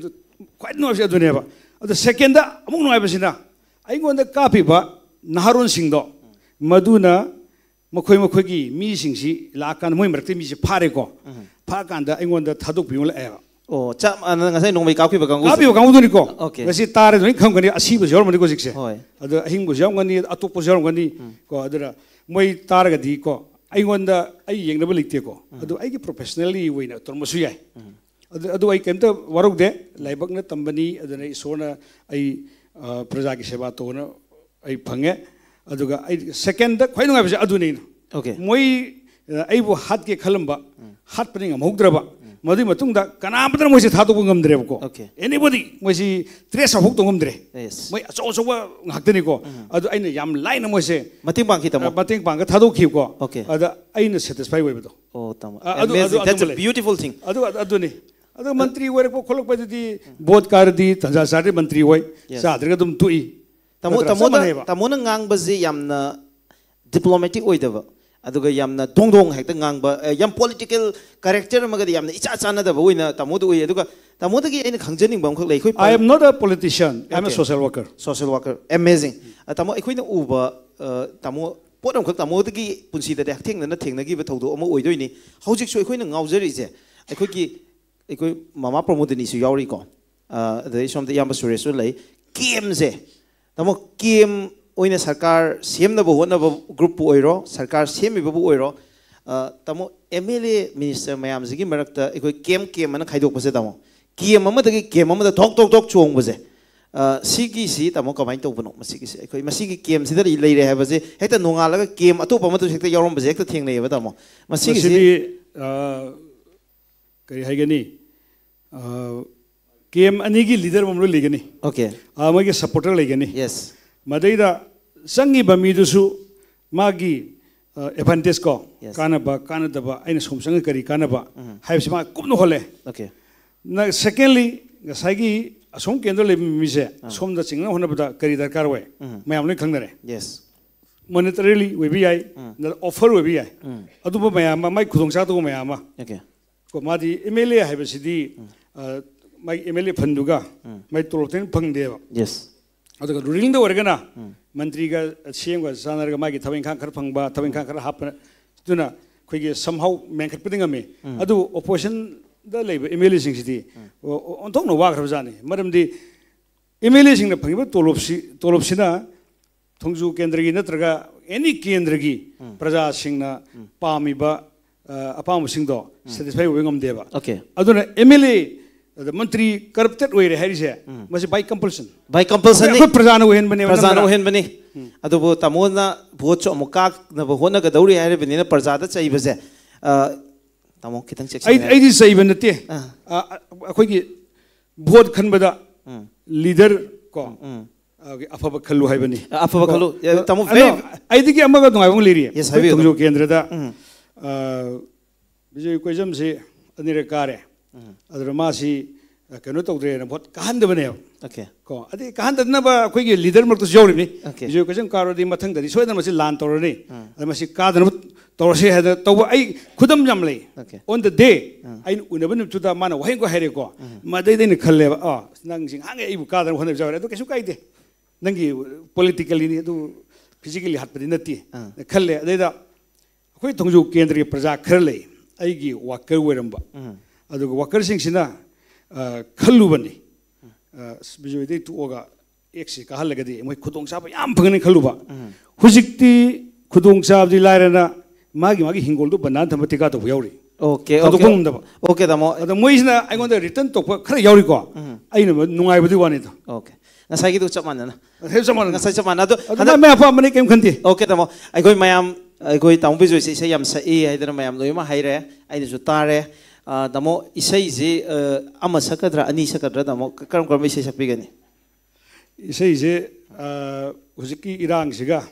ꯈ꯭ꯋꯥꯏꯗꯒꯤ ꯅꯨꯡꯉꯥꯏꯕꯁꯤ ꯑꯗꯨꯅꯦꯕ꯫ ꯑꯗꯣ second ꯑꯃꯨꯛ ꯅꯨꯡꯉꯥꯏꯕꯁꯤꯅ ꯑꯩꯉꯣꯟꯗ ꯀꯥꯞꯄꯤꯕ ꯅꯍꯥꯔꯣꯟꯁꯤꯡꯗꯣ, ꯃꯗꯨꯅ ꯃꯈꯣꯏ ꯃꯈꯣꯏꯒꯤ ꯃꯤꯁꯤꯡꯁꯤ ꯂꯥꯛꯑꯀꯥꯟꯗ ꯃꯣꯏ ꯃꯔꯛꯇ ꯃꯤꯁꯦ ꯐꯥꯔꯦꯀꯣ꯫ ꯐꯥꯀꯥꯟꯗ ꯑꯩꯉꯣꯟꯗ ꯊꯥꯗꯣꯛꯄꯤꯌꯨ ꯂꯥꯛꯑꯦꯕ꯫ ꯑꯣ, ꯆꯞ ꯃꯥꯟꯅꯅ ꯉꯁꯥꯏ ꯅꯣꯡꯃꯩ ꯀꯥꯞꯈꯤꯕ ꯀꯥꯡꯕꯨꯁꯦ꯫ ꯀꯥꯞꯄꯤꯕ ꯀꯥꯡꯕꯨꯗꯨꯅꯤꯀꯣ꯫ Okay. ꯉꯁꯤ ꯇꯥꯔꯦ ꯂꯣꯏ ꯈꯪꯒꯅꯤ, ꯑꯁꯤꯕꯁꯨ ꯌꯥꯎꯔꯝꯒꯅꯤꯀꯣ ꯍꯧꯖꯤꯛꯁꯦ꯫ ꯍꯣꯏ. ꯑꯗꯣ ꯑꯍꯤꯡꯕꯁꯨ ꯌꯥꯎꯔꯝꯒꯅꯤ, ꯑꯇꯣꯞꯄꯁꯨ ꯌꯥꯎꯔꯝꯒꯅꯤ꯫ ꯀꯣ, ꯑꯗꯨꯅ ꯃꯣꯏ ꯇꯥꯔꯒꯗꯤ ꯀꯣ, ꯑꯩꯉꯣꯟꯗ ꯑꯩ ꯌꯦꯡꯅꯕ ꯂꯩꯇꯦꯀꯣ꯫ ꯑꯗꯣ ꯑꯩꯒꯤ professionally ꯑꯣꯏꯅ ꯇꯧꯔꯝꯕꯁꯨ ꯌꯥꯏ꯫ ꯑꯗꯨ ꯑꯗꯨ ꯑꯩ ꯀꯩꯝꯇ ꯋꯥꯔꯧꯗꯦ꯫ ꯂꯥꯏꯕꯛꯅ ꯇꯝꯕꯅꯤ, ꯑꯗꯨꯅ ꯏꯁꯣꯔꯅ ꯑꯩ, ꯑ, ꯄ꯭ꯔꯖꯥꯒꯤ ꯁꯦꯕꯥ ꯇꯧꯅ ꯑꯩ ꯐꯪꯉꯦ꯫ ꯑꯗꯨꯒ ꯑꯩ secondꯗ ꯈ꯭ꯋꯥꯏ ꯅꯨꯡꯉꯥꯏꯕꯁꯦ ꯑꯗꯨꯅꯤ꯫ Okay. ꯃꯣꯏ, ꯑ, ꯑꯩꯕꯨ ꯍꯥꯠꯀꯦ ꯈꯜꯂꯝꯕ, ꯍꯥꯠꯄꯗꯤ ꯉꯝꯍꯧꯗ꯭ꯔꯕ, ꯃꯗꯨꯒꯤ ꯃꯇꯨꯡꯗ ꯀꯅꯥꯝꯇꯅ ꯃꯣꯏꯁꯦ ꯊꯥꯗꯣꯛꯄ ꯉꯝꯗ꯭ꯔꯦꯕꯀꯣ꯫ Okay. Anybody, ꯃꯣꯏꯁꯤ trace ꯇꯧꯊꯣꯛꯄ ꯉꯝꯗ꯭ꯔꯦ꯫ Yes. ꯃꯣꯏ ꯑꯆꯧ ꯑꯆꯧꯕ ꯉꯥꯛꯇꯅꯤꯀꯣ꯫ ꯑꯗꯨ ꯑꯩꯅ ꯌꯥꯝ ꯂꯥꯏꯅ ꯃꯣꯏꯁꯦ, ꯃꯇꯦꯡ ꯄꯥꯡꯈꯤ, ꯇꯥꯃꯣ꯫ ꯑ, ꯃꯇꯦꯡ ꯄꯥꯡꯒ ꯊꯥꯗꯣꯛꯈꯤꯕꯀꯣ꯫ Okay. ꯑꯗ ꯑꯩꯅ satisfy ꯑꯣꯏꯕꯗꯣ꯫ ꯑꯣ, ꯇꯥꯃꯣ꯫ ꯑ, ꯑꯗꯨ- Amazing. ꯑꯗꯨ- That's a ꯑꯗꯨꯃ ꯂꯩ꯫ beautiful thing. ꯑꯗꯨ ꯑꯗꯨ- ꯑꯗꯨꯅꯤ꯫ ꯑꯗꯨ ꯃꯟꯇ꯭ꯔꯤ ꯑꯣꯏꯔꯛꯄ ꯈꯣꯠꯂꯛꯄꯗꯨꯗꯤ vote ꯀꯥꯔꯗꯤ ꯇꯟꯖꯥ ꯆꯥꯔꯗꯤ ꯃꯟꯇ꯭ꯔꯤ ꯑꯣꯏ, Yes. ꯆꯥꯗ꯭ꯔꯒ ꯑꯗꯨꯝ ꯇꯣꯛꯏ꯫ ꯇꯥꯃꯣ, ꯅꯠꯇ꯭ꯔꯥ? ꯆꯞ ꯇꯥꯃꯣꯅ ꯃꯥꯟꯅꯩꯕ꯫ ꯇꯥꯃꯣꯅ ꯉꯥꯡꯕꯁꯤ ꯌꯥꯝꯅ diplomatic ꯑꯣꯏꯗꯕ, ꯑꯗꯨꯒ ꯌꯥꯝꯅ ꯗꯣꯡ ꯗꯣꯡ ꯍꯦꯛꯇ ꯉꯥꯡꯕ, ꯑ, ꯌꯥꯝ political character ꯑꯃꯒꯗꯤ ꯌꯥꯝꯅ ꯏꯆꯥ ꯆꯥꯟꯅꯗꯕ ꯑꯣꯏꯅ ꯇꯥꯃꯣꯗ ꯎꯏ꯫ ꯑꯗꯨꯒ ꯇꯥꯃꯣꯗ ꯑꯩꯅ ꯈꯪꯖꯅꯤꯡꯕ ꯑꯃꯈꯛ ꯂꯩ꯫ ꯑꯩꯈꯣꯏ I am not a politician, I am a Okay. social worker. Social worker. Amazing. ꯑ, ꯇꯥꯃꯣ, ꯑꯩꯈꯣꯏꯅ ꯎꯕ, ꯑ, ꯇꯥꯃꯣ, ꯄꯣꯠ ꯑꯃꯈꯛ ꯇꯥꯃꯣꯗꯒꯤ ꯄꯨꯟꯁꯤꯗꯗꯤ ꯍꯛꯊꯦꯡꯅꯅ ꯊꯦꯡꯅꯈꯤꯕ ꯊꯧꯗꯣꯛ ꯑꯃ ꯑꯣꯏꯗꯣꯏꯅꯤ꯫ ꯍꯧꯖꯤꯛꯁꯨ ꯑꯩꯈꯣꯏꯅ ꯉꯥꯎꯖꯔꯤꯁꯦ ꯑꯩꯈꯣꯏꯒꯤ, ꯑꯩꯈꯣꯏ ꯃꯃꯥ ꯄ꯭ꯔꯃꯣꯗꯤꯅꯤꯁꯨ ꯌꯥꯎꯔꯤꯀꯣ꯫ ꯑ, ꯑꯗꯩ ꯁꯣꯝꯗ ꯏꯌꯥꯝꯕ ꯁꯨꯔꯦꯁꯁꯨ ꯂꯩ꯫ Camp ꯁꯦ, ꯇꯥꯃꯣ, camp ꯑꯣꯏꯅ ꯁꯔꯀꯥꯔ ꯁꯦꯝꯅꯕ ꯍꯣꯠꯅꯕ group ꯄꯨ ꯑꯣꯏꯔꯣ, ꯁꯔꯀꯥꯔ ꯁꯦꯝꯃꯤꯕꯕꯨ ꯑꯣꯏꯔꯣ, ꯑ, ꯇꯥꯃꯣ, MLA minister ꯃꯌꯥꯝꯁꯤꯒꯤ ꯃꯔꯛꯇ ꯑꯩꯈꯣꯏ camp camp ꯑꯅ ꯈꯥꯏꯗꯣꯛꯄꯁꯦ, ꯇꯥꯃꯣ, camp ꯑꯃꯗꯒꯤ camp ꯑꯃꯗ ꯊꯣꯛ ꯊꯣꯛ ꯊꯣꯛ ꯆꯣꯡꯕꯁꯦ, ꯑ, ꯁꯤꯒꯤꯁꯤ, ꯇꯥꯃꯣ, ꯀꯃꯥꯏꯅ ꯇꯧꯕꯅꯣ? ꯃꯁꯤꯒꯤꯁꯤ ꯑꯩꯈꯣꯏ ꯃꯁꯤꯒꯤ camp ꯁꯤꯗ ꯂꯩꯔꯦ ꯍꯥꯏꯕꯁꯦ ꯍꯦꯛꯇ ꯅꯣꯡꯉꯥꯜꯂꯒ camp ꯑꯇꯣꯞꯄ ꯑꯃꯗꯁꯨ ꯍꯦꯛꯇ ꯌꯥꯎꯔꯝꯕꯁꯦ ꯍꯦꯛꯇ ꯊꯦꯡꯅꯩꯌꯦꯕ, ꯇꯥꯃꯣ꯫ ꯃꯁꯤꯒꯤꯁꯤ ꯃꯁꯤꯗꯤ, ꯑ, ꯀꯔꯤ ꯍꯥꯏꯒꯅꯤ? ꯑ, camp ꯑꯅꯤꯒꯤ leader ꯑꯃ ꯂꯣꯏ ꯂꯩꯒꯅꯤ꯫ Okay. ꯑ, ꯃꯣꯏꯒꯤ supporter ꯂꯩꯒꯅꯤ꯫ Yes. ꯃꯗꯩꯗ ꯆꯪꯉꯤꯕ ꯃꯤꯗꯨꯁꯨ ꯃꯥꯒꯤ, ꯑ, advantage ꯀꯣ, Yes. ꯀꯥꯟꯅꯕ, ꯀꯥꯟꯅꯗꯕ, ꯑꯩꯅ ꯁꯣꯝ ꯆꯪꯉ ꯀꯔꯤ ꯀꯥꯟꯅꯕ ꯍꯥꯏꯕꯁꯤ ꯃꯥ ꯀꯨꯞꯅ ꯍꯣꯜꯂꯦ꯫ Okay. ꯅ-, secondly, ꯉꯁꯥꯏꯒꯤ ꯑꯁꯣꯝ ꯀꯦꯟꯗ꯭ꯔ ꯂꯩꯕ ꯃꯤꯁꯦ ꯁꯣꯝꯗ ꯆꯤꯡꯅꯕ ꯍꯣꯠꯅꯕꯗ ꯀꯔꯤ ꯗꯔꯀꯥꯔ ꯑꯣꯏ? ꯃꯌꯥꯝ ꯂꯣꯏ ꯈꯪꯅꯔꯦ꯫ Yes. Monetarily ꯑꯣꯏꯕ ꯌꯥꯏ, offer ꯑꯣꯏꯕ ꯌꯥꯏ, ꯑꯗꯨꯝꯕ ꯃꯌꯥꯝ ꯑꯃ, ꯃꯥꯏ ꯈꯨꯗꯣꯡꯆꯥꯗꯕ ꯃꯌꯥꯝ ꯑꯃ꯫ Okay. ꯀꯣ, ꯃꯥꯗꯤ MLA ꯍꯥꯏꯕꯁꯤꯗꯤ, ꯑ, ꯃꯥꯒꯤ MLA fundꯗꯨꯒ ꯃꯥꯏ ꯇꯣꯂꯣꯞꯇꯩ ꯍꯦꯟꯅ ꯐꯪꯗꯦꯕ꯫ Yes. ꯑꯗꯨꯒ ꯔꯨꯂꯤꯡꯗ ꯑꯣꯏꯔꯒꯅ ꯃꯟꯇ꯭ꯔꯤꯒ ꯁꯤ ꯑꯦꯝꯒ ꯆꯥꯟꯅꯔꯒ ꯃꯥꯒꯤ ꯊꯕꯛ ꯏꯪꯈꯥꯡ ꯈꯔ ꯐꯪꯕ, ꯊꯕꯛ ꯏꯪꯈꯥꯡ ꯈꯔ ꯍꯥꯞꯄ, ꯑꯗꯨꯅ ꯑꯩꯈꯣꯏꯒꯤ ꯁꯝꯍꯥꯎ ꯃꯦꯟꯈꯠꯄꯗꯤ ꯉꯝꯃꯤ꯫ ꯑꯗꯨꯕꯨ ꯑꯣꯄꯣꯖꯤꯁꯟꯗ ꯂꯩꯕ ꯑꯦꯝ ꯑꯦꯜ ꯑꯦꯁꯤꯡꯁꯤꯗꯤ ꯑꯣꯟꯊꯣꯛꯅ ꯋꯥꯈ꯭ꯔꯕꯖꯥꯠꯅꯤ꯫ ꯃꯔꯝꯗꯤ ꯑꯦꯝ ꯑꯦꯜ ꯑꯦꯁꯤꯡꯅ ꯐꯪꯉꯤꯕ ꯇꯣꯂꯣꯞꯁꯤ, ꯇꯣꯂꯣꯞꯁꯤꯅ ꯊꯣꯡꯖꯨ ꯀꯦꯟꯗ꯭ꯔꯒꯤ ꯅꯠꯇ꯭ꯔꯒ ꯑꯦꯅꯤ ꯀꯦꯟꯗ꯭ꯔꯒꯤ ꯄ꯭ꯔꯖꯥꯁꯤꯡꯅ ꯄꯥꯝꯃꯤꯕ ꯑ, ꯑꯄꯥꯝꯕꯁꯤꯡꯗꯣ ꯁꯦꯇꯤꯁꯐꯥꯏ ꯑꯣꯏꯕ ꯉꯝꯗꯦꯕ꯫ Okay. ꯑꯗꯨꯅ ꯑꯦꯝ ꯑꯦꯜ ꯑꯦ, ꯑꯗ ꯃꯟꯇ꯭ꯔꯤ ꯀꯔꯞꯇꯦꯠ ꯑꯣꯏꯔꯦ ꯍꯥꯏꯔꯤꯁꯦ ꯃꯁꯤ ꯕꯥꯏ ꯀꯝꯄꯜꯁꯟ꯫ By compulsion ꯅꯤ꯫ ꯑꯩꯈꯣꯏ ꯄ꯭ꯔꯖꯥꯅ ꯑꯣꯏꯍꯟꯕꯅꯦꯕ ꯄ꯭ꯔꯖꯥꯅ ꯅꯠꯇ꯭ꯔꯥ? ꯑꯣꯏꯍꯟꯕꯅꯤ꯫ ꯑꯗꯨꯕꯨ ꯇꯥꯃꯣꯅ ꯚꯣꯠꯁꯨ ꯑꯃꯨꯛ ꯀꯥꯅꯕ ꯍꯣꯠꯅꯒꯗꯧꯔꯤ ꯍꯥꯏꯔꯤꯕꯅꯤꯅ ꯄ꯭ꯔꯖꯥꯗ ꯆꯩꯕꯁꯦ, ꯑ, ꯇꯥꯃꯣ ꯈꯤꯇꯪ ꯑꯩ ꯆꯦꯛꯁꯤꯟꯅ ꯑꯩꯗꯤ ꯆꯩꯕ ꯅꯠꯇꯦ꯫ ꯑꯥ꯫ ꯑ, ꯑ, ꯑꯩꯈꯣꯏꯒꯤ ꯚꯣꯠ ꯈꯟꯕꯗ ꯂꯤꯗꯔ ꯀꯣ, ꯑ, ꯑꯐꯕ ꯈꯜꯂꯨ ꯍꯥꯏꯕꯅꯤ꯫ ꯑꯐꯕ ꯀꯣ, ꯈꯜꯂꯨ꯫ ꯑꯦ, ꯇꯥꯃꯣ, ꯑꯗꯣ very ꯑꯩꯗꯒꯤ ꯑꯃꯒ ꯅꯨꯡꯉꯥꯏꯕ ꯑꯃ ꯂꯩꯔꯤ꯫ Yes, ꯑꯩꯈꯣꯏ ꯍꯥꯏꯕꯤꯌꯨ, ꯊꯣꯡꯖꯨ ꯇꯥꯃꯣ꯫ ꯀꯦꯟꯗ꯭ꯔꯗ ꯎꯝ꯫ ꯑ, ꯕꯤꯖꯣꯏ ꯀꯣꯏꯖꯝꯁꯤ ꯑꯅꯤꯔꯛ ꯀꯥꯔꯦ꯫ ꯑꯗꯨꯅ ꯃꯥꯁꯤ, ꯑ, ꯀꯩꯅꯣ ꯇꯧꯗ꯭ꯔꯦꯅ ꯚꯣꯠ ꯀꯥꯍꯟꯗꯕꯅꯦꯕ꯫ Okay. ꯀꯣ, ꯑꯗꯩ ꯀꯥꯍꯟꯗꯅꯕ ꯑꯩꯈꯣꯏꯒꯤ ꯂꯤꯗꯔ ꯃꯔꯛꯇꯁꯨ ꯌꯥꯎꯔꯤꯕꯅꯤ꯫ Okay. ꯕꯤꯖꯣꯏ ꯀꯣꯏꯖꯝ ꯀꯥꯔꯗꯤ ꯃꯊꯪꯗꯗꯤ ꯁꯣꯏꯗꯅ ꯃꯁꯤ ꯂꯥꯟ ꯇꯧꯔꯅꯤ꯫ ꯑꯗ ꯃꯁꯤ ꯀꯥꯗꯅꯕ ꯇꯧꯔꯁꯦ ꯍꯥꯏꯗꯅ ꯇꯧꯕ ꯑꯩ ꯈꯨꯗꯝ ꯌꯥꯝ ꯂꯩ꯫ Okay. On the day ꯑꯩꯅ ꯎꯅꯕ ꯅꯨꯃꯤꯠꯇꯨꯗ ꯃꯥꯅ ꯋꯥꯍꯩ ꯑꯃꯈꯛ ꯍꯥꯏꯔꯦꯀꯣ꯫ ꯃꯗꯩꯗ ꯑꯩꯅ ꯈꯜꯂꯦꯕ, ꯑ, ꯅꯪꯁꯤ ꯉꯥꯡꯉꯦ ꯑꯩꯕꯨ ꯀꯥꯗꯅꯕ ꯍꯣꯠꯅꯕꯁꯨ ꯌꯥꯎꯔꯦ꯫ ꯑꯗꯨ ꯀꯩꯁꯨ ꯀꯥꯏꯗꯦ꯫ ꯅꯪꯒꯤ politically ꯅꯤ ꯑꯗꯨ, physically ꯍꯥꯠꯄꯗꯤ ꯅꯠꯇꯦ꯫ ꯑꯥ꯫ ꯈꯜꯂꯦ꯫ ꯑꯗꯩꯗ ꯑꯩꯈꯣꯏ ꯊꯣꯡꯖꯨ ꯀꯦꯟꯗ꯭ꯔꯒꯤ ꯄ꯭ꯔꯖꯥ ꯈꯔ ꯂꯩ, ꯑꯩꯒꯤ ꯋꯥꯀꯔ ꯑꯣꯏꯔꯝꯕ꯫ ꯑꯗꯨꯒ ꯋꯥꯀꯔꯁꯤꯡꯁꯤꯅ, ꯑ, ꯈꯜꯂꯨꯕꯅꯤ꯫ ꯑ, ꯑꯁ, ꯕꯤꯖꯣꯏꯗꯩ ꯇꯣꯛꯑꯒ ꯑꯦꯛꯁꯁꯤ ꯀꯥꯍꯜꯂꯒꯗꯤ ꯃꯣꯏ ꯈꯨꯗꯣꯡꯆꯥꯕ ꯌꯥꯝ ꯐꯪꯒꯅꯤ ꯈꯜꯂꯨꯕ꯫ ꯍꯧꯖꯤꯛꯇꯤ ꯈꯨꯗꯣꯡꯆꯥꯕꯗꯤ ꯂꯥꯏꯔꯅ ꯃꯥꯒꯤ ꯃꯥꯒꯤ ꯍꯤꯡꯒꯣꯜꯗꯨ ꯕꯟꯗꯥꯟ ꯊꯝꯕ ꯊꯤꯀꯥ ꯇꯧꯕ ꯌꯥꯎꯔꯤ꯫ Okay, ꯊꯥꯗꯣꯛꯄ okay. ꯉꯝꯗꯕ꯫ Okay, ꯇꯥꯃꯣ꯫ ꯑꯗ ꯃꯣꯏꯁꯤꯅ ꯑꯩꯉꯣꯟꯗ ꯔꯤꯇꯔꯟ ꯇꯧꯕ ꯈꯔ ꯌꯥꯎꯔꯤꯀꯣ꯫ ꯑꯩꯅ ꯅꯨꯡꯉꯥꯏꯕꯗꯤ ꯋꯥꯅꯤꯗ꯫ Okay. ꯉꯁꯥꯏꯒꯤꯗꯨ ꯆꯞ ꯃꯥꯟꯅꯅ꯫ ꯉꯁꯥꯏ ꯆꯞ ꯃꯥꯟꯅꯅ꯫ ꯉꯁꯥꯏ ꯆꯞ ꯃꯥꯟꯅ꯫ ꯑꯗꯣ ꯑꯗꯨ ꯍꯟꯗꯛ ꯃꯥꯏ ꯑꯄꯥꯝꯕꯅꯤ, ꯀꯩꯝ ꯈꯟꯗꯦ꯫ Okay, ꯇꯥꯃꯣ꯫ ꯑꯩꯈꯣꯏ ꯃꯌꯥꯝ, ꯑꯩꯈꯣꯏ ꯇꯥꯃꯣ ꯕꯤꯖꯣꯏꯁꯦ ꯏꯁꯩ ꯌꯥꯝ ꯁꯛꯏ ꯍꯥꯏꯗꯅ ꯃꯌꯥꯝ ꯂꯣꯏꯅꯃꯛ ꯍꯥꯏꯔꯦ꯫ ꯑꯩꯅꯁꯨ ꯇꯥꯔꯦ꯫ ꯑ, ꯇꯥꯃꯣ, ꯏꯁꯩꯁꯤ, ꯑ, ꯑꯃ ꯁꯛꯀꯗ꯭ꯔꯥ, ꯑꯅꯤ ꯁꯛꯀꯗ꯭ꯔꯥ, ꯇꯥꯃꯣ? ꯀ-, ꯀꯔꯝ ꯀꯔꯝꯕ ꯏꯁꯩ ꯁꯛꯄꯤꯒꯅꯤ? ꯏꯁꯩꯁꯦ, ꯑ, ꯍꯧꯖꯤꯛꯀꯤ ꯏꯔꯥꯡꯁꯤꯒ,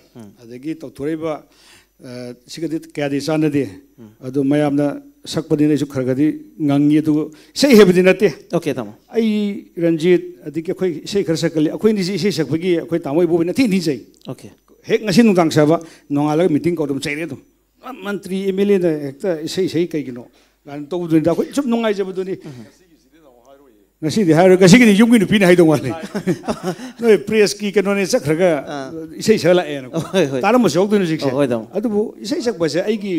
ꯑꯗꯒꯤ ꯇꯧꯊꯣꯔꯛꯏꯕ, ꯑ, ꯁꯤꯒꯗꯤ ꯀꯌꯥꯗꯤ ꯆꯥꯟꯅꯗꯦ꯫ ꯑꯗꯨ ꯃꯌꯥꯝꯅ ꯁꯛꯄꯅꯤꯅ ꯑꯩꯁꯨ ꯈꯔ ꯈꯔꯗꯤ ꯉꯪꯉꯤ꯫ ꯑꯗꯨꯒ ꯏꯁꯩ ꯍꯩꯕꯗꯤ ꯅꯠꯇꯦ꯫ Okay, ꯇꯥꯃꯣ꯫ ꯑꯩ, ꯔꯟꯖꯤꯠ, ꯑꯗꯒꯤ ꯑꯩꯈꯣꯏ ꯏꯁꯩ ꯈꯔ ꯁꯛꯀꯜꯂꯤ꯫ ꯑꯩꯈꯣꯏꯅꯤꯁꯤ ꯏꯁꯩ ꯁꯛꯄꯒꯤ ꯑꯩꯈꯣꯏ ꯇꯥꯃꯣ ꯏꯕꯣꯕꯤꯅ ꯊꯤ ꯊꯤꯅ ꯆꯩ꯫ Okay. ꯍꯦꯛ ꯉꯁꯤ ꯅꯨꯡꯗꯥꯡ ꯁꯥꯕ, ꯅꯣꯡꯉꯥꯜꯂꯒ ꯃꯤꯇꯤꯡ ꯀꯧꯔ ꯑꯗꯨꯝ ꯆꯩꯔꯦ ꯑꯗꯨꯝ꯫ "ꯃ-, ꯃꯟꯇ꯭ꯔꯤ ꯑꯦꯝ ꯑꯦꯜ ꯑꯦꯅ ꯍꯦꯛꯇ ꯏꯁꯩ ꯏꯁꯩ ꯀꯩꯒꯤꯅꯣ?" ꯀꯥꯏꯅ ꯇꯧꯕꯗꯨꯅꯤꯗ꯫ ꯑꯩꯈꯣꯏ ꯁꯨꯝ ꯅꯨꯡꯉꯥꯏꯖꯕꯗꯨꯅꯤ꯫ ꯉꯁꯤꯗꯤ ꯍꯥꯏꯔꯣꯏ, ꯉꯁꯤꯒꯤꯗꯤ ꯌꯨꯝꯒꯤ ꯅꯨꯄꯤꯅ ꯍꯥꯏꯗꯧ ꯃꯥꯜꯂꯤ꯫ ꯅꯣꯏ ꯄ꯭ꯔꯦꯁꯀꯤ ꯀꯩꯅꯣꯅꯦ ꯆꯠꯈ꯭ꯔꯒ ꯑꯥ꯫ ꯏꯁꯩ ꯁꯛꯑ ꯂꯥꯛꯑꯦꯅꯀꯣ꯫ ꯍꯣꯏ, ꯍꯣꯏ꯫ ꯇꯥꯔꯝꯕꯁꯨ ꯌꯥꯎꯗꯣꯏꯅꯦ ꯍꯧꯖꯤꯛꯁꯦ꯫ ꯑꯣ, ꯍꯣꯏ, ꯇꯥꯃꯣ꯫ ꯑꯗꯨꯕꯨ ꯏꯁꯩ ꯁꯛꯄꯁꯦ ꯑꯩꯒꯤ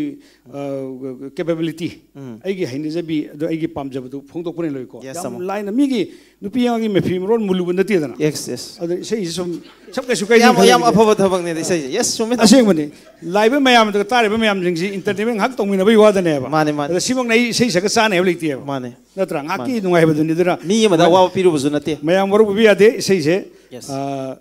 ꯀꯦꯄꯦꯕꯤꯂꯤꯇꯤ, ꯎꯝ꯫ ꯑꯩꯒꯤ ꯍꯩꯅꯖꯕꯤ, ꯑꯗꯣ ꯑꯩꯒꯤ ꯄꯥꯝꯖꯕꯗꯨ ꯐꯣꯡꯗꯣꯛꯄꯅ ꯂꯣꯏꯀꯣ꯫ Yes, ꯌꯥꯝ ꯇꯥꯃꯣ꯫ ꯂꯥꯏꯅ ꯃꯤꯒꯤ ꯅꯨꯄꯤ ꯑꯉꯥꯡꯒꯤ ꯃꯐꯤ ꯃꯔꯣꯟ ꯃꯨꯜꯂꯨꯕ ꯅꯠꯇꯦꯗꯅ꯫ Yes, yes꯫ ꯑꯗꯣ ꯏꯁꯩꯁꯤ ꯁꯨꯝ ꯁꯛ ꯀꯩꯁꯨ ꯀꯥꯏꯗꯦ ꯌꯥꯝ ꯌꯥꯝ ꯈꯜꯂꯤꯅꯦ꯫ ꯑꯐꯕ ꯊꯕꯛꯅꯦ ꯏꯁꯩꯁꯦ꯫ Yes, ꯆꯨꯝꯃꯦ, ꯇꯥꯃꯣ꯫ ꯑꯁꯦꯡꯕꯅꯦ꯫ ꯂꯥꯏꯕ ꯃꯌꯥꯝꯗꯨꯒ ꯇꯥꯔꯤꯕ ꯃꯌꯥꯝꯁꯤꯡꯁꯤ entertainment ꯉꯥꯏꯍꯥꯛ ꯇꯧꯃꯤꯟꯅꯕꯒꯤ ꯋꯥꯗꯅꯦꯕ꯫ ꯃꯥꯅꯦ, ꯃꯥꯅꯦ꯫ ꯑꯗ ꯁꯤꯃꯛꯅ ꯑꯩ ꯏꯁꯩ ꯁꯛꯀ ꯆꯥꯅꯤ ꯍꯥꯏꯕ ꯂꯩꯇꯦꯕ꯫ ꯃꯥꯅꯦ꯫ ꯅꯠꯇ꯭ꯔꯥ? ꯉꯥꯏꯍꯥꯛꯀꯤ ꯃꯥꯅꯦ꯫ ꯅꯨꯡꯉꯥꯏꯕꯗꯨꯅꯤꯗꯅ꯫ ꯃꯤ ꯑꯃꯗ ꯑꯋꯥꯕ ꯄꯤꯔꯨꯕꯁꯨ ꯅꯠꯇꯦ꯫ ꯃꯌꯥꯝ ꯋꯥꯔꯧꯕꯤꯕ ꯌꯥꯗꯦ ꯏꯁꯩꯁꯦ꯫ Yes꯫ ꯑꯥ,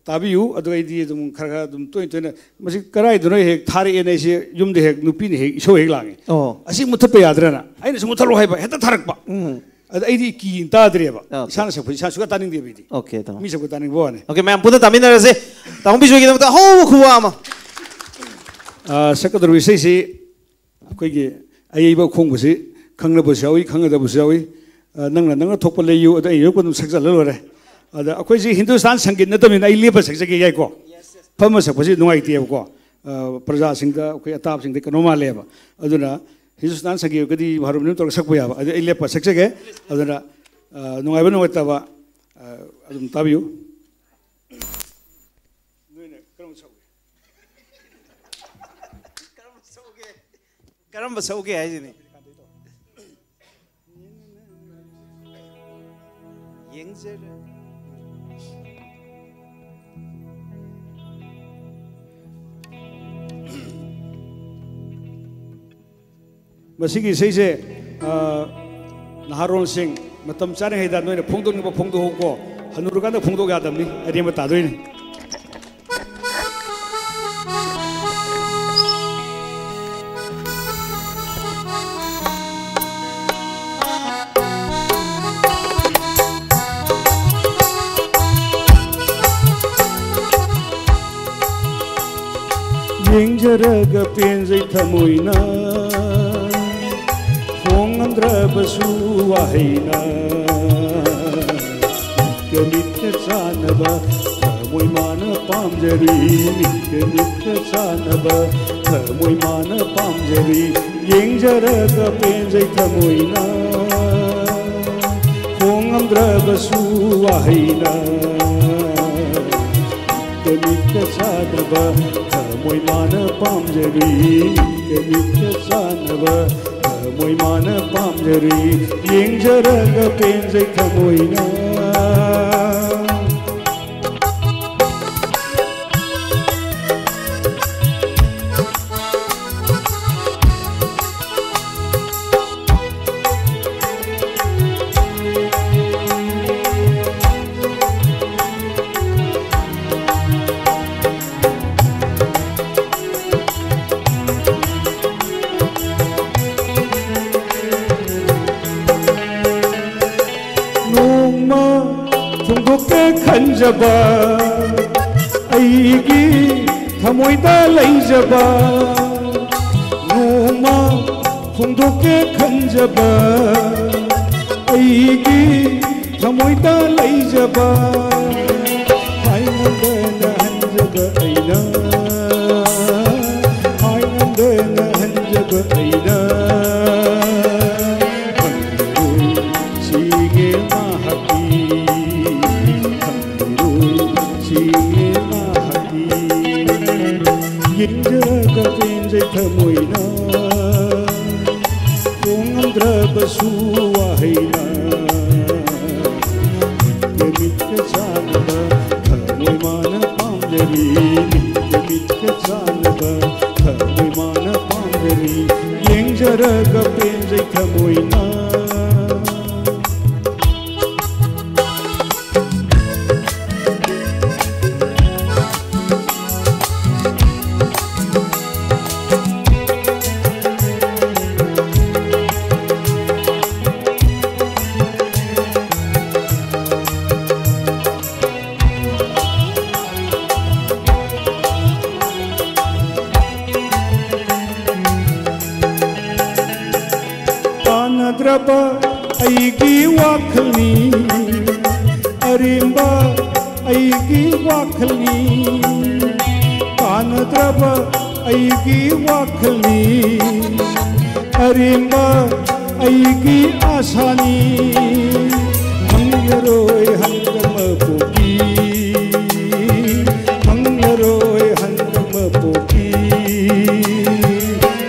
ꯇꯥꯕꯤꯌꯨ꯫ ꯑꯗꯨꯒ ꯑꯩꯗꯤ ꯑꯗꯨꯝ ꯈꯔ ꯈꯔ ꯑꯗꯨꯝ ꯇꯣꯏꯅ ꯇꯣꯏꯅ, ꯃꯁꯤ ꯀꯗꯥꯏꯗꯅꯣ ꯍꯦꯛ ꯊꯥꯔꯛꯑꯦꯅ ꯑꯩꯁꯦ ꯌꯨꯝꯗ ꯍꯦꯛ ꯅꯨꯄꯤꯅ ꯍꯦꯛ ꯏꯁꯧ ꯍꯦꯛ ꯂꯥꯡꯉꯦ꯫ ꯑꯣ꯫ ꯑꯁꯤ ꯃꯨꯊꯠꯄ ꯌꯥꯗ꯭ꯔꯅ ꯑꯩꯅꯁꯨ ꯃꯨꯊꯠꯂꯣ ꯍꯥꯏꯕ, ꯍꯦꯛꯇ ꯊꯥꯔꯛꯄ꯫ ꯎꯝ꯫ ꯑꯗ ꯑꯩꯗꯤ ꯀꯤ ꯇꯥꯗ꯭ꯔꯦꯕ꯫ ꯑꯣꯀꯦ꯫ ꯏꯁꯥꯅ ꯁꯛꯄꯁꯤ ꯏꯁꯥ ꯁꯨꯡꯇꯥ ꯇꯥꯅꯤꯡꯗꯦꯕ ꯑꯩꯗꯤ꯫ ꯑꯣꯀꯦ, ꯇꯥꯃꯣ꯫ ꯃꯤ ꯁꯛꯄ ꯇꯥꯅꯤꯡꯕ ꯋꯥꯅꯤ꯫ ꯑꯣꯀꯦ, ꯃꯌꯥꯝ ꯄꯨꯟꯅ ꯇꯥꯃꯤꯟꯅꯔꯁꯦ꯫ ꯇꯥꯃꯣ ꯕꯤꯖꯣꯏꯒꯤꯗꯃꯛꯇ ꯑꯍꯧꯕ ꯈꯨꯋꯥ ꯑꯃ꯫ ꯑꯥ, ꯁꯛꯀꯗꯧꯔꯤꯕ ꯏꯁꯩꯁꯤ ꯑꯩꯈꯣꯏꯒꯤ ꯑꯌꯩꯕ ꯑꯈꯣꯡꯕꯁꯤ ꯈꯪꯅꯕꯁꯨ ꯌꯥꯎꯏ, ꯈꯪꯅꯗꯕꯁꯨ ꯌꯥꯎꯏ꯫ ꯑꯥ, ꯅꯪꯅ ꯅꯪꯅ ꯊꯣꯛꯄ ꯂꯩꯌꯨ, ꯑꯗ ꯑꯩ ꯌꯣꯛꯄ ꯑꯗꯨꯝ ꯁꯛꯆꯜꯂ ꯂꯣꯏꯔꯦ꯫ ꯑꯗ ꯑꯩꯈꯣꯏꯁꯤ ꯍꯤꯟꯗꯨꯁꯇꯥꯟ ꯁꯪꯒꯤꯠ ꯅꯠꯇꯕꯅꯤꯅ ꯑꯩ ꯂꯦꯞꯄ ꯁꯛꯆꯒꯦ ꯌꯥꯏꯀꯣ? ꯐꯝꯃ ꯁꯛꯄꯁꯤ ꯅꯨꯡꯉꯥꯏꯇꯦꯕꯀꯣ꯫ ꯑꯥ, ꯄ꯭ꯔꯖꯥꯁꯤꯡꯗ, ꯑꯩꯈꯣꯏ ꯑꯇꯥꯕꯁꯤꯡꯗ ꯀꯩꯅꯣ ꯃꯥꯜꯂꯦꯕ꯫ ꯑꯗꯨꯅ ꯍꯤꯟꯗꯨꯁꯇꯥꯟ ꯁꯪꯒꯤꯠꯀꯗꯤ ꯍꯥꯔꯃꯣꯅꯤꯌꯝ ꯇꯧꯔꯒ ꯁꯛꯄ ꯌꯥꯕ꯫ ꯑꯗꯨ ꯑꯩ ꯂꯦꯞꯄ ꯁꯛꯆꯒꯦ꯫ ꯑꯗꯨꯅ, ꯑꯥ, ꯅꯨꯡꯉꯥꯏꯕ ꯅꯨꯡꯉꯥꯏꯇꯕ, ꯑꯥ, ꯑꯗꯨꯝ ꯇꯥꯕꯤꯌꯨ꯫ ꯅꯣꯏꯅ ꯀꯔꯝꯕ ꯁꯛꯎꯒꯦ? ꯀꯔꯝꯕ ꯁꯛꯎꯒꯦ? ꯀꯔꯝꯕ ꯁꯛꯎꯒꯦ ꯍꯥꯏꯁꯤꯅꯤ? ꯌꯦꯡꯖꯔ ꯃꯁꯤꯒꯤ ꯏꯁꯩꯁꯦ, ꯑ, ꯅꯍꯥꯔꯣꯜꯁꯤꯡ ꯃꯇꯝ ꯆꯥꯔꯤꯉꯩꯗ ꯅꯣꯏꯅ ꯐꯣꯡꯗꯣꯛꯅꯤꯡꯕ ꯐꯣꯡꯗꯣꯛꯎꯀꯣ꯫ ꯍꯅꯨꯔꯀꯥꯟꯗ ꯐꯣꯡꯗꯣꯛ ꯌꯥꯗꯕꯅꯤ, ꯑꯔꯦꯝꯕ ꯇꯥꯗꯣꯏꯅꯤ꯫ ꯌꯦꯡꯖꯔꯒ ꯄꯦꯟꯖꯩ ꯊꯃꯣꯏꯅ, ꯐꯣꯡꯉꯝꯗ꯭ꯔꯕꯁꯨ ꯋꯥꯍꯩꯅ꯫ ꯃꯤꯠꯀ ꯃꯤꯠꯀ ꯆꯥꯟꯅꯕ ꯊꯃꯣꯏ ꯃꯥꯅ ꯄꯥꯝꯖꯔꯤ, ꯃꯤꯠꯀ ꯃꯤꯠꯀ ꯆꯥꯟꯅꯕ ꯊꯃꯣꯏ ꯃꯥꯅ ꯄꯥꯝꯖꯔꯤ꯫ ꯌꯦꯡꯖꯔꯒ ꯄꯦꯟꯖꯩ ꯊꯃꯣꯏꯅ, ꯐꯣꯡ ꯐꯪꯗ꯭ꯔꯕꯁꯨ ꯋꯥꯍꯩꯅ ꯃꯤꯠꯀ ꯃꯤꯠꯀ ꯆꯥꯟꯅꯕ ꯊꯃꯣꯏ ꯃꯥꯅ ꯄꯥꯝꯖꯔꯤ꯫ ꯃꯤꯠꯀ ꯃꯤꯠꯀ ꯆꯥꯟꯅꯕ ꯊꯃꯣꯏ ꯃꯥꯅ ꯄꯥꯝꯖꯔꯤ꯫ ꯌꯦꯡꯖꯔꯒ ꯄꯦꯟꯖꯩ ꯊꯃꯣꯏꯅ꯫ ꯅꯣꯡꯃ ꯐꯣꯡꯗꯣꯛꯀꯦ ꯈꯟꯖꯕ ꯑꯩꯒꯤ ꯊꯃꯣꯏꯗ ꯂꯩꯖꯕ, ꯅꯣꯡꯃ ꯐꯣꯡꯗꯣꯛꯀꯦ ꯈꯟꯖꯕ ꯑꯩꯒꯤ ꯊꯃꯣꯏꯗ ꯂꯩꯖꯕ, ꯍꯥꯏꯉꯝꯗꯅ ꯍꯟꯖꯕ ꯑꯩꯅ, ꯍꯥꯏꯉꯝꯗꯅ ꯍꯟꯖꯕ ꯑꯩꯅ꯫ ꯈꯪꯕꯤꯔꯣꯏ ꯁꯤꯒꯦ ꯃꯍꯥꯛꯀꯤ, ꯈꯪꯕꯤꯔꯣꯏ ꯁꯤꯒꯦ ꯃꯍꯥꯛꯀꯤ꯫ ꯌꯦꯡꯖꯔꯒ ꯄꯦꯟꯖꯩ ꯊꯃꯣꯏꯅ꯫ ꯐꯣꯡꯉꯝꯗ꯭ꯔꯕꯁꯨ ꯋꯥꯍꯩꯅ ꯃꯤꯠꯀ ꯃꯤꯠꯀ ꯆꯥꯟꯅꯕ ꯊꯃꯣꯏ ꯃꯥꯅ ꯄꯥꯝꯖꯔꯤ꯫ ꯃꯤꯠꯀ ꯃꯤꯠꯀ ꯆꯥꯟꯅꯕ ꯊꯃꯣꯏ ꯃꯥꯅ ꯄꯥꯝꯖꯔꯤ꯫ ꯌꯦꯡꯖꯔꯒ ꯄꯦꯟꯖꯩ ꯊꯃꯣꯏꯅ꯫ ꯇꯥꯟꯅꯗ꯭ꯔꯕ ꯑꯩꯒꯤ ꯋꯥꯈꯜꯅꯤ, ꯑꯔꯦꯝꯕ ꯑꯩꯒꯤ ꯋꯥꯈꯜꯅꯤ꯫ ꯇꯥꯟꯅꯗ꯭ꯔꯕ ꯑꯩꯒꯤ ꯋꯥꯈꯜꯅꯤ, ꯑꯔꯦꯝꯕ ꯑꯩꯒꯤ ꯑꯥꯁꯥꯅꯤ꯫ ꯃꯪ ꯐꯪꯂꯔꯣꯏ ꯍꯟꯗꯛ ꯃꯄꯣꯛꯀꯤ, ꯐꯪꯂꯔꯣꯏ ꯍꯟꯗꯛ ꯃꯄꯣꯛꯀꯤ꯫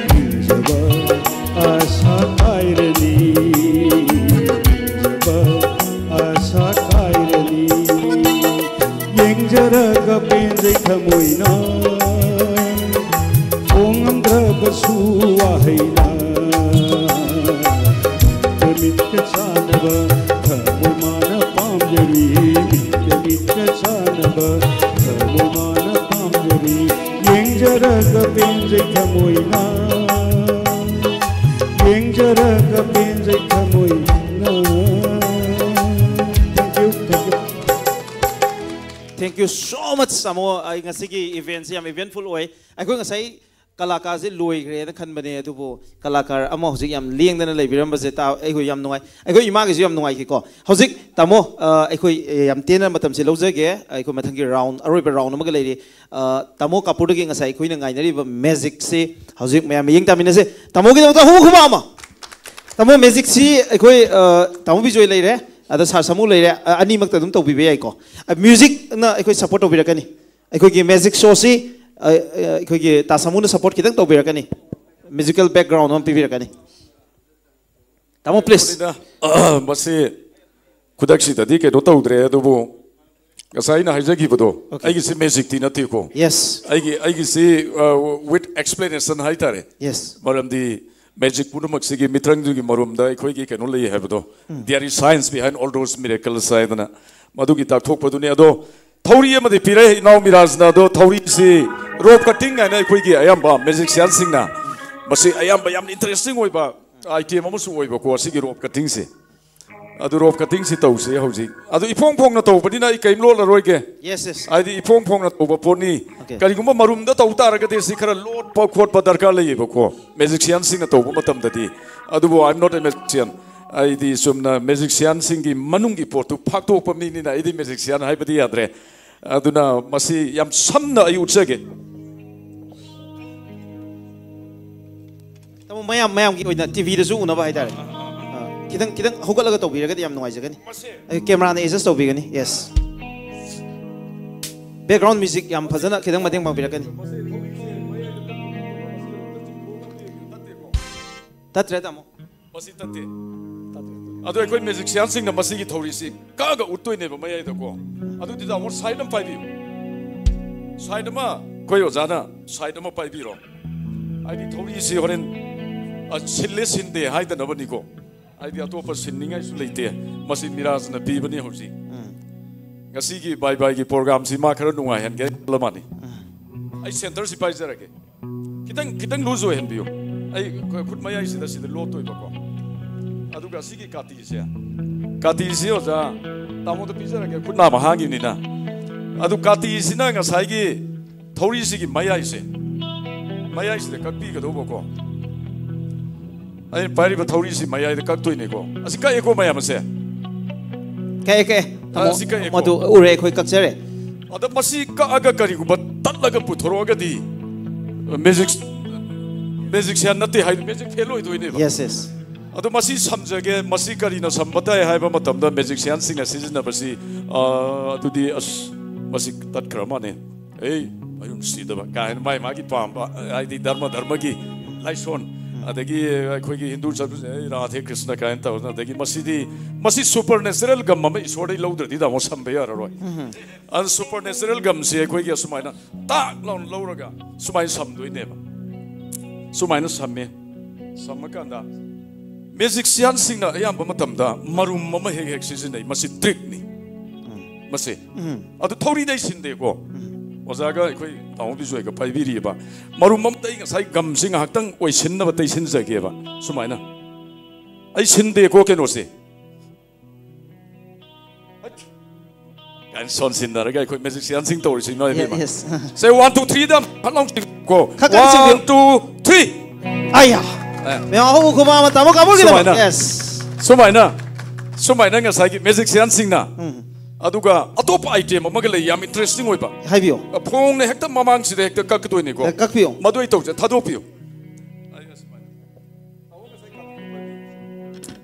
ꯅꯤꯡꯖꯕ ꯑꯁꯥ ꯀꯥꯏꯔꯅꯤ, ꯅꯤꯡꯖꯕ ꯑꯁꯥ ꯀꯥꯏꯔꯅꯤ꯫ ꯌꯦꯡꯖꯔꯒ ꯄꯦꯟꯖꯩ ꯊꯃꯣꯏꯅ, ꯐꯣꯡꯉꯝꯗ꯭ꯔꯕꯁꯨ ꯋꯥꯍꯩꯅ꯫ ꯃꯤꯠꯀ ꯃꯤꯠꯀ ꯆꯥꯟꯅꯕ ꯊꯃꯣꯏ ꯃꯥꯅ ꯄꯥꯝꯖꯔꯤ, ꯃꯤꯠꯀ ꯃꯤꯠꯀ ꯆꯥꯟꯅꯕ ꯊꯃꯣꯏ ꯃꯥꯅ ꯄꯥꯝꯖꯔꯤ꯫ ꯌꯦꯡꯖꯔꯒ ꯄꯦꯟꯖꯩ ꯊꯃꯣꯏꯅ, ꯌꯦꯡꯖꯔꯒ ꯄꯦꯟꯖꯩ ꯊꯃꯣꯏꯅ꯫ Thank you, thank you. Thank you so much, ꯇꯥꯃꯣ꯫ ꯑꯩ ꯉꯁꯤꯒꯤ ꯏꯚꯦꯟꯁꯦ ꯌꯥꯝ ꯏꯚꯦꯟꯐꯨꯜ ꯑꯣꯏ꯫ ꯑꯩꯈꯣꯏ ꯉꯁꯥꯏ ꯀꯂꯥꯀꯥꯔꯁꯦ ꯂꯣꯏꯈ꯭ꯔꯦꯅ ꯈꯟꯕꯅꯦ, ꯑꯗꯨꯕꯨ ꯀꯂꯥꯀꯥꯔ ꯑꯃ ꯍꯧꯖꯤꯛ ꯌꯥꯝ ꯂꯦꯡꯗꯅ ꯂꯩꯕꯤꯔꯝꯕꯁꯦ ꯇꯥ-, ꯑꯩꯈꯣꯏ ꯌꯥꯝ ꯅꯨꯡꯉꯥꯏ꯫ ꯑꯩꯈꯣꯏ ꯏꯃꯥꯒꯤꯁꯨ ꯌꯥꯝ ꯅꯨꯡꯉꯥꯏꯈꯤꯀꯣ꯫ ꯍꯧꯖꯤꯛ ꯇꯥꯃꯣ, ꯑ, ꯑꯩꯈꯣꯏ, ꯑ, ꯌꯥꯝ ꯇꯦꯟꯅ ꯃꯇꯝꯁꯦ ꯂꯧꯖꯒꯦ꯫ ꯑꯩꯈꯣꯏ ꯃꯊꯪꯒꯤ ꯔꯥꯎꯟ, ꯑꯔꯣꯏꯕ ꯔꯥꯎꯟ ꯑꯃꯒ ꯂꯩꯔꯤ꯫ ꯑ, ꯇꯥꯃꯣ ꯀꯥꯄꯨꯔꯗꯒꯤ ꯉꯁꯥꯏ ꯑꯩꯈꯣꯏꯅ ꯉꯥꯏꯅꯔꯤꯕ ꯃꯦꯖꯤꯛꯁꯤ ꯍꯧꯖꯤꯛ ꯃꯌꯥꯝ ꯃꯤꯠꯌꯦꯡ ꯇꯥꯃꯤꯟꯅꯁꯦ꯫ ꯇꯥꯃꯣꯒꯤꯗꯃꯛꯇ ꯍꯨ ꯍꯨꯕ ꯑꯃ꯫ ꯇꯥꯃꯣ, ꯃꯦꯖꯤꯛꯁꯤ ꯑꯩꯈꯣꯏ, ꯑ, ꯇꯥꯃꯣ ꯕꯤꯖꯣꯏ ꯂꯩꯔꯦ, ꯑꯗ ꯁꯥꯔ ꯁꯥꯃꯨ ꯂꯩꯔꯦ, ꯑ, ꯑꯅꯤꯃꯛꯇ ꯑꯗꯨꯝ ꯇꯧꯕꯤꯕ ꯌꯥꯏꯀꯣ꯫ ꯑ, ꯃ꯭ꯌꯨꯖꯤꯛꯅ ꯑꯩꯈꯣꯏ ꯁꯞꯄꯣꯔꯠ ꯇꯧꯕꯤꯔꯛꯀꯅꯤ꯫ ꯑꯩꯈꯣꯏꯒꯤ ꯃꯦꯖꯤꯛ ꯁꯣꯁꯤ, ꯑ, ꯑ, ꯑꯩꯈꯣꯏꯒꯤ ꯇꯥ ꯁꯥꯃꯨꯅ ꯁꯞꯄꯣꯔꯠ ꯈꯤꯇꯪ ꯇꯧꯕꯤꯔꯛꯀꯅꯤ, ꯃ꯭ꯌꯨꯖꯤꯀꯦꯜ ꯕꯦꯛꯒ꯭ꯔꯥꯎꯟ ꯑꯃ ꯄꯤꯕꯤꯔꯛꯀꯅꯤ꯫ ꯇꯥꯃꯣ, ꯄ꯭ꯂꯤꯖ꯫ ꯀꯩꯅꯣꯅꯤꯗ, ꯃꯁꯤ ꯈꯨꯗꯛꯁꯤꯗꯗꯤ ꯀꯩꯅꯣ ꯇꯧꯗ꯭ꯔꯦ, ꯑꯗꯨꯕꯨ ꯉꯁꯥꯏ ꯑꯩꯅ ꯍꯥꯏꯖꯈꯤꯕꯗꯣ, Okay. ꯑꯩꯒꯤꯁꯤ ꯃꯦꯖꯤꯛꯇꯤ ꯅꯠꯇꯦꯀꯣ꯫ Yes. ꯑꯩꯒꯤ, ꯑꯩꯒꯤꯁꯤ, uh, with explanation ꯍꯥꯏꯇꯥꯔꯦ꯫ Yes. ꯃꯔꯝꯗꯤ ꯃꯦꯖꯤꯛ ꯄꯨꯝꯅꯃꯛꯁꯤꯒꯤ ꯃꯤꯇ꯭ꯔꯪꯗꯨꯒꯤ ꯃꯔꯨꯝꯗ ꯑꯩꯈꯣꯏꯒꯤ ꯀꯩꯅꯣ ꯂꯩ ꯍꯥꯏꯕꯗꯣ, There is science behind all those miracles ꯍꯥꯏꯗꯅ, ꯃꯗꯨꯒꯤ ꯇꯥꯛꯊꯣꯛꯄꯗꯨꯅꯤ꯫ ꯑꯗꯣ ꯊꯧꯔꯤ ꯑꯃꯗꯤ ꯄꯤꯔꯦ ꯏꯅꯥꯎ ꯃꯤꯔꯥꯖꯅ꯫ ꯑꯗꯣ ꯊꯧꯔꯤꯁꯤ ꯔꯣꯞ ꯀꯠꯇꯤꯡ ꯍꯥꯏꯅ ꯑꯩꯈꯣꯏꯒꯤ ꯑꯌꯥꯝꯕ ꯃꯦꯖꯤꯛꯁꯤꯌꯥꯟꯁꯤꯡꯅ, ꯃꯁꯤ ꯑꯌꯥꯝꯕ ꯌꯥꯝꯅ ꯏꯟꯇꯔꯦꯁꯇꯤꯡ ꯑꯣꯏꯕ ꯑꯥꯏꯇꯦꯝ ꯑꯃꯁꯨ ꯑꯣꯏꯕꯀꯣ, ꯑꯁꯤꯒꯤ ꯔꯣꯞ ꯀꯠꯇꯤꯡꯁꯦ꯫ ꯑꯗꯨ ꯔꯣꯞ ꯀꯠꯇꯤꯡꯁꯤ ꯇꯧꯁꯦ ꯍꯧꯖꯤꯛ꯫ ꯑꯗꯨ ꯏꯐꯣꯡ ꯐꯣꯡꯅ ꯇꯧꯕꯅꯤꯅ ꯑꯩ ꯀꯔꯤꯝ ꯂꯣꯠꯂꯔꯣꯏꯒꯦ꯫ Yes, yes. ꯍꯥꯏꯗꯤ ꯏꯐꯣꯡ ꯐꯣꯡꯅ ꯇꯧꯕ ꯄꯣꯠꯅꯤ꯫ Okay. ꯀꯔꯤꯒꯨꯝꯕ ꯃꯔꯨꯝꯗ ꯇꯧ ꯇꯥꯔꯒꯗꯤ ꯁꯤ ꯈꯔ ꯂꯣꯠꯄ ꯈꯣꯠꯄ ꯗꯔꯀꯥꯔ ꯂꯩꯌꯦꯕꯀꯣ, ꯃꯦꯖꯤꯛꯁꯤꯌꯥꯟꯁꯤꯡꯅ ꯇꯧꯕ ꯃꯇꯝꯗꯗꯤ꯫ ꯑꯗꯨꯕꯨ I am not a magician. ꯑꯩꯗꯤ ꯆꯨꯝꯅ ꯃꯦꯖꯤꯛꯁꯤꯌꯥꯟꯁꯤꯡꯒꯤ ꯃꯅꯨꯡꯒꯤ ꯄꯣꯠꯇꯨ ꯐꯥꯛꯇꯣꯛꯄ ꯃꯤꯅꯤꯅ ꯑꯩꯗꯤ ꯃꯦꯖꯤꯛꯁꯤꯌꯥꯟ ꯍꯥꯏꯕꯗꯤ ꯌꯥꯗ꯭ꯔꯦ꯫ ꯑꯗꯨꯅ ꯃꯁꯤ ꯌꯥꯝ ꯁꯝꯅ ꯑꯩ ꯎꯠꯆꯒꯦ꯫ ꯇꯥꯃꯣ, ꯃꯌꯥꯝ, ꯃꯌꯥꯝꯒꯤ ꯑꯣꯏꯅ ꯇꯤꯚꯤꯗꯁꯨ ꯎꯅꯕ ꯍꯥꯏꯇꯥꯔꯦ꯫ ꯑꯥ, ꯈꯤꯇꯪ ꯈꯤꯇꯪ ꯍꯧꯒꯠꯂꯒ ꯇꯧꯕꯤꯔꯒꯗꯤ ꯌꯥꯝ ꯅꯨꯡꯉꯥꯏꯖꯒꯅꯤ꯫ ꯑꯩ cameraꯅ adjust ꯇꯧꯕꯤꯒꯅꯤ꯫ Yes, background music ꯌꯥꯝ ꯐꯖꯅ ꯈꯤꯇꯪ ꯃꯇꯦꯡ ꯄꯥꯡꯕꯤꯔꯛꯀꯅꯤ꯫ ꯇꯠꯇ꯭ꯔꯦ, ꯇꯥꯃꯣ꯫ ꯃꯁꯤ ꯇꯠꯇꯦ꯫ ꯑꯗꯣ ꯑꯩꯈꯣꯏ ꯃꯦꯖꯤꯛꯁꯤꯌꯥꯟꯁꯤꯡꯅ ꯃꯁꯤꯒꯤ ꯊꯧꯔꯤꯁꯤ ꯀꯛꯑꯒ ꯎꯠꯇꯣꯏꯅꯦꯕ ꯃꯌꯥꯏꯗꯀꯣ꯫ ꯑꯗꯨꯗꯤ ꯇꯥꯃꯣ, side ꯑꯃ ꯄꯥꯏꯕꯤꯌꯨ꯫ Side ꯑꯃ, ꯑꯩꯈꯣꯏ ꯑꯣꯖꯥꯅ side ꯑꯃ ꯄꯥꯏꯕꯤꯔꯣ꯫ ꯍꯥꯏꯗꯤ ꯊꯧꯔꯤꯁꯤ ꯍꯣꯔꯦꯟ, ꯑ, ꯁꯤꯜꯂꯦ ꯁꯤꯟꯗꯦ ꯍꯥꯏꯗꯅꯕꯅꯤꯀꯣ꯫ ꯍꯥꯏꯗꯤ ꯑꯇꯣꯞꯄ ꯁꯤꯟꯅꯤꯡꯉꯥꯏꯁꯨ ꯂꯩꯇꯦ꯫ ꯃꯁꯤ ꯃꯤꯔꯥꯖꯅ ꯄꯤꯕꯅꯤ ꯍꯧꯖꯤꯛ꯫ ꯉꯁꯤꯒꯤ ꯕꯥꯏ ꯕꯥꯏꯒꯤ programꯁꯤ ꯃꯥ ꯈꯔ ꯅꯨꯡꯉꯥꯏꯍꯟꯒꯦ ꯈꯜꯂ ꯃꯥꯅꯤ꯫ ꯑꯩ centreꯁꯤ ꯄꯥꯏꯖꯔꯒꯦ꯫ ꯈꯤꯇꯪ, ꯈꯤꯇꯪ loose ꯑꯣꯏꯍꯟꯕꯤꯌꯨ꯫ ꯑꯩ ꯈꯨꯠ ꯃꯌꯥꯏꯁꯤꯗ, ꯁꯤꯗ ꯂꯣꯠꯇꯣꯏꯕꯀꯣ꯫ ꯑꯗꯨꯒ ꯁꯤꯒꯤ ꯀꯥꯇꯤꯁꯦ, ꯀꯥꯇꯤꯁꯤ ꯑꯣꯖꯥ ꯇꯥꯃꯣꯗ ꯄꯤꯖꯔꯒꯦ, ꯈꯨꯠ ꯅꯥꯝꯃ ꯍꯥꯡꯉꯤꯕꯅꯤꯅ꯫ ꯑꯗꯨ ꯀꯥꯇꯤꯁꯤꯅ ꯉꯁꯥꯏꯒꯤ ꯊꯧꯔꯤꯁꯤꯒꯤ ꯃꯌꯥꯏꯁꯦ, ꯃꯌꯥꯏꯁꯤꯗ ꯀꯛꯄꯤꯒꯗꯧꯕꯀꯣ꯫ ꯑꯩꯅ ꯄꯥꯏꯔꯤꯕ ꯊꯧꯔꯤꯁꯤ ꯃꯌꯥꯏꯗ ꯀꯛꯇꯣꯏꯅꯦꯀꯣ꯫ ꯑꯁꯤ ꯀꯛꯑꯦꯀꯣ ꯃꯌꯥꯝ ꯑꯁꯦ? ꯀꯛꯑꯦ, ꯀꯛꯑꯦ꯫ ꯇꯥꯃꯣ, ꯑꯁꯤ ꯀꯛꯑꯦꯀꯣ꯫ ꯃꯗꯨ ꯎꯔꯦ, ꯑꯩꯈꯣꯏ ꯀꯛꯆꯔꯦ꯫ ꯑꯗ ꯃꯁꯤ ꯀꯛꯑꯒ ꯀꯔꯤꯒꯨꯝꯕ ꯇꯠꯂꯒ ꯄꯨꯊꯣꯔꯛꯑꯒꯗꯤ ꯃꯦꯖꯤꯛ, ꯃꯦꯖꯤꯛꯁꯤꯌꯥꯟ ꯅꯠꯇꯦ ꯍꯥꯏ, ꯃꯦꯖꯤꯛ ꯐꯦꯜ ꯑꯣꯏꯗꯣꯏꯅꯦꯕ꯫ Yes, yes꯫ ꯑꯗꯣ ꯃꯁꯤ ꯁꯝꯖꯒꯦ, ꯃꯁꯤ ꯀꯔꯤꯅ ꯁꯝꯕ ꯇꯥꯏ ꯍꯥꯏꯕ ꯃꯇꯝꯗ ꯃꯦꯖꯤꯛꯁꯤꯌꯥꯟꯁꯤꯡꯅ ꯁꯤꯖꯤꯟꯅꯕꯁꯤ, ꯑ, ꯑꯗꯨꯗꯤ ꯑꯁ, ꯃꯁꯤ ꯇꯠꯈ꯭ꯔ ꯃꯥꯅꯦ꯫ ꯑꯩ ꯃꯌꯨꯝ ꯁꯤꯗꯕ ꯀꯥꯏꯅ ꯃꯥꯏ ꯃꯥꯒꯤ ꯄꯥꯝꯕ, ꯍꯥꯏꯗꯤ ꯙꯔꯃ ꯙꯔꯃꯒꯤ ꯂꯥꯏꯁꯣꯟ, ꯑꯗꯒꯤ ꯑꯩꯈꯣꯏꯒꯤ ꯍꯤꯟꯗꯨ ꯆꯠꯄꯁꯦ ꯑꯩ ꯔꯥꯙꯦ ꯀ꯭ꯔꯤꯁꯅ ꯀꯥꯏꯅ ꯇꯧꯗꯅ, ꯑꯗꯒꯤ ꯃꯁꯤꯗꯤ, ꯃꯁꯤ supernatural gum ꯑꯃ ꯏꯁꯣꯔꯗꯩ ꯂꯧꯗ꯭ꯔꯗꯤ ꯇꯥꯃꯣ ꯁꯝꯕ ꯌꯥꯔꯔꯣꯏ꯫ ꯑꯗꯨ supernatural gumꯁꯦ ꯑꯩꯈꯣꯏꯒꯤ ꯑꯁꯨꯃꯥꯏꯅ ꯇꯥꯛ ꯂꯥꯎꯅ ꯂꯧꯔꯒ ꯁꯨꯃꯥꯏꯅ ꯁꯝꯗꯣꯏꯅꯦꯕ꯫ ꯁꯨꯃꯥꯏꯅ ꯁꯝꯃꯦ꯫ ꯁꯝꯃꯀꯥꯟꯗ ꯃꯦꯖꯤꯛꯁꯤꯌꯥꯟꯁꯤꯡꯅ ꯑꯌꯥꯝꯕ ꯃꯇꯝꯗ ꯃꯔꯨꯝ ꯑꯃ ꯍꯦꯛ ꯍꯦꯛ ꯁꯤꯖꯤꯟꯅꯩ꯫ ꯃꯁꯤ trickꯅꯤ꯫ ꯃꯁꯤ꯫ ꯑꯗꯨ ꯊꯧꯔꯤꯗꯩ ꯁꯤꯟꯗꯦꯀꯣ꯫ ꯑꯣꯖꯥꯒ ꯑꯩꯈꯣꯏ ꯇꯥꯃꯣ ꯕꯤꯖꯣꯏꯒ ꯄꯥꯏꯕꯤꯔꯤꯑꯕ꯫ ꯃꯔꯨꯝ ꯑꯝꯇ ꯑꯩ ꯉꯁꯥꯏ gumꯁꯤ ꯉꯥꯏꯍꯥꯛꯇꯪ ꯑꯣꯏꯁꯤꯟꯅꯕ ꯇꯩꯁꯤꯟꯖꯒꯦꯕ꯫ ꯁꯨꯃꯥꯏꯅ꯫ ꯑꯩ ꯁꯤꯟꯗꯦꯀꯣ ꯀꯩꯅꯣꯁꯦ꯫ ꯀꯥꯏꯅ ꯁꯣꯟ ꯁꯤꯟꯅꯔꯒ ꯑꯩꯈꯣꯏ ꯃꯦꯖꯤꯛꯁꯤꯌꯥꯟꯁꯤꯡ ꯇꯧꯔꯤꯁꯤ, ꯏꯃꯥ ꯏꯕꯦꯝꯃ꯫ Yes, yes꯫ ꯁꯦ, one, two, threeꯗ ꯐꯠ ꯂꯥꯎ ꯀꯣ꯫ ꯈꯔ ꯀꯟꯅ ꯁꯤꯟꯕꯤꯌꯨ꯫ One, two, three꯫ ꯑꯌꯥ꯫ ꯑꯦ꯫ ꯃꯌꯥꯝ ꯑꯍꯧꯕ ꯈꯨꯕꯥꯛ ꯑꯃ ꯇꯥꯃꯣ ꯀꯥꯡꯕꯨꯒꯤꯗꯃꯛ꯫ ꯁꯨꯃꯥꯏꯅ꯫ Yes꯫ ꯁꯨꯃꯥꯏꯅ, ꯁꯨꯃꯥꯏꯅ ꯉꯁꯥꯏꯒꯤ ꯃꯦꯖꯤꯛꯁꯤꯌꯥꯟꯁꯤꯡꯅ, ꯑꯗꯨꯒ ꯑꯇꯣꯞꯄ item ꯑꯃꯒ ꯂꯩ, ꯌꯥꯝ interesting ꯑꯣꯏꯕ꯫ ꯍꯥꯏꯕꯤꯌꯨ꯫ ꯐꯣꯡꯅ ꯍꯦꯛꯇ ꯃꯃꯥꯡꯁꯤꯗ ꯍꯦꯛꯇ ꯀꯛꯀꯗꯣꯏꯅꯤꯀꯣ꯫ ꯑꯦ, ꯀꯛꯄꯤꯌꯨ꯫ ꯃꯗꯨ ꯑꯩ ꯇꯧꯖ-, ꯊꯥꯗꯣꯛꯄꯤꯌꯨ꯫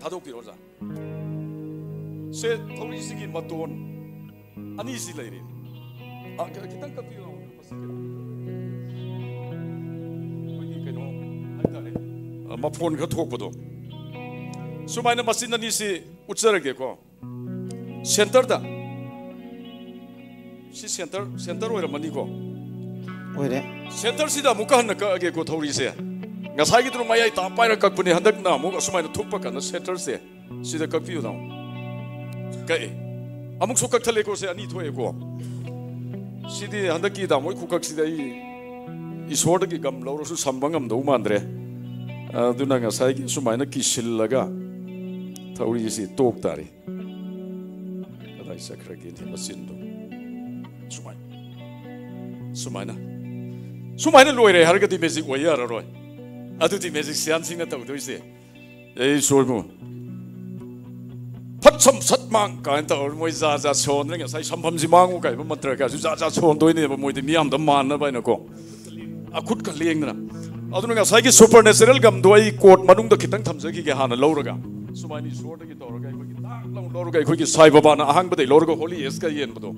ꯊꯥꯗꯣꯛꯄꯤꯔꯣ, ꯑꯣꯖꯥ꯫ ꯁꯦ, ꯊꯧꯔꯤꯁꯤꯒꯤ ꯃꯇꯣꯟ ꯑꯅꯤꯁꯤ ꯂꯩꯔꯤ꯫ ꯑ, ꯈ-, ꯈꯤꯇꯪ ꯀꯛꯄꯤꯌꯨ꯫ ꯃꯁꯤ ꯀꯩꯅꯣ, ꯑꯩꯈꯣꯏꯒꯤ ꯀꯩꯅꯣ ꯍꯥꯏꯇꯥꯔꯦ, ꯑ, ꯃꯐꯣꯟ ꯈꯔ ꯊꯣꯛꯄꯗꯣ꯫ ꯁꯨꯃꯥꯏꯅ ꯃꯆꯤꯟ ꯑꯅꯤꯁꯤ ꯎꯠꯆꯔꯒꯦꯀꯣ꯫ ꯁꯦꯟꯇꯔꯗ, ꯁꯤ ꯁꯦꯟꯇꯔ, ꯁꯦꯟꯇꯔ ꯑꯣꯏꯔꯝꯃꯅꯤꯀꯣ꯫ ꯑꯣꯏꯔꯦ꯫ ꯁꯦꯟꯇꯔꯁꯤꯗ ꯑꯃꯨꯛꯀ ꯍꯟꯅ ꯀꯛꯑꯒꯦꯀꯣ ꯊꯧꯔꯤꯁꯦ꯫ ꯉꯁꯥꯏꯒꯤꯗꯨꯅ ꯃꯌꯥꯏ ꯇꯥ ꯄꯥꯏꯔ ꯀꯛꯄꯅꯦ, ꯍꯟꯗꯛꯅ ꯑꯃꯨꯛ ꯑꯁꯨꯃꯥꯏꯅ ꯊꯨꯞꯄ ꯀꯥꯟꯗ ꯁꯦꯟꯇꯔꯁꯦ ꯁꯤꯗ ꯀꯛꯄꯤꯌꯨ ꯇꯥꯃꯣ꯫ ꯀꯛꯑꯦ꯫ ꯑꯃꯨꯛꯁꯨ ꯀꯛꯊꯠꯂꯦꯀꯣ, ꯁꯦ ꯑꯅꯤ ꯊꯣꯛꯑꯦꯀꯣ꯫ ꯁꯤꯗꯤ ꯍꯟꯗꯛꯀꯤ ꯇꯥꯃꯣꯒꯤ ꯈꯨꯀꯛꯁꯤꯗꯤ ꯑꯩ ꯏꯁꯣꯔꯗꯒꯤ ꯒꯝ ꯂꯧꯔꯁꯨ ꯁꯝꯕ ꯉꯝꯗꯧ ꯃꯥꯟꯗ꯭ꯔꯦ꯫ ꯑꯗꯨꯅ ꯉꯁꯥꯏꯒꯤ ꯁꯨꯃꯥꯏꯅ ꯀꯤꯁꯤꯜꯂꯒ ꯊꯧꯔꯤꯁꯤ ꯇꯣꯛ ꯇꯥꯔꯦ꯫ ꯀꯗꯥꯏ ꯆꯠꯈ꯭ꯔꯒꯦꯅꯦ ꯃꯆꯤꯟꯗꯣ? ꯁꯨꯃꯥꯏꯅ, ꯁꯨꯃꯥꯏꯅ, ꯁꯨꯃꯥꯏꯅ ꯂꯣꯏꯔꯦ ꯍꯥꯏꯔꯒꯗꯤ ꯃꯦꯖꯤꯛ ꯑꯣꯏ ꯌꯥꯔꯔꯣꯏ꯫ ꯑꯗꯨꯗꯤ ꯃꯦꯖꯤꯛꯁꯤꯌꯥꯟꯁꯤꯡꯅ ꯇꯧꯗꯣꯏꯁꯦ, "ꯑꯩ ꯁꯣꯏꯕꯨ ꯐꯠ ꯁꯝ ꯁꯠ ꯃꯥꯡ" ꯀꯥꯏꯅ ꯇꯧꯔ ꯃꯣꯏ ꯖꯥ ꯖꯥ ꯁꯣꯟꯗꯅ, ꯉꯁꯥꯏ "ꯁꯝꯐꯝꯁꯤ ꯃꯥꯡꯉꯨ" ꯀꯥꯏꯕ ꯃꯟꯇ꯭ꯔ ꯀꯥꯏꯁꯨ ꯖꯥ ꯖꯥ ꯁꯣꯟꯗꯣꯏꯅꯦꯕ ꯃꯣꯏꯗꯤ ꯃꯤꯌꯥꯝꯗ ꯃꯥꯟꯅꯕ ꯍꯥꯏꯅꯀꯣ꯫ ꯑꯈꯨꯠꯀ ꯂꯦꯡꯗꯅ꯫ ꯑꯗꯨꯅ ꯉꯁꯥꯏꯒꯤ ꯁꯨꯄꯔ ꯅꯦꯆꯔꯦꯜ ꯒꯝꯗꯣ ꯑꯩ ꯀꯣꯠ ꯃꯅꯨꯡꯗ ꯈꯤꯇꯪ ꯊꯝꯖꯈꯤꯒꯦ ꯍꯥꯟꯅ ꯂꯧꯔꯒ꯫ ꯁꯨꯃꯥꯏꯅ ꯏꯁꯣꯔꯗꯒꯤ ꯇꯧꯔꯒ ꯑꯩꯈꯣꯏꯒꯤ ꯇꯥꯛ ꯂꯥꯎꯅ ꯂꯧꯔꯒ, ꯑꯩꯈꯣꯏꯒꯤ ꯁꯥꯏ ꯕꯕꯥꯅ ꯑꯍꯥꯡꯕꯗꯒꯤ ꯂꯧꯔꯒ ꯍꯣꯂꯤ ꯑꯦꯁꯀ ꯌꯦꯟꯕꯗꯣ꯫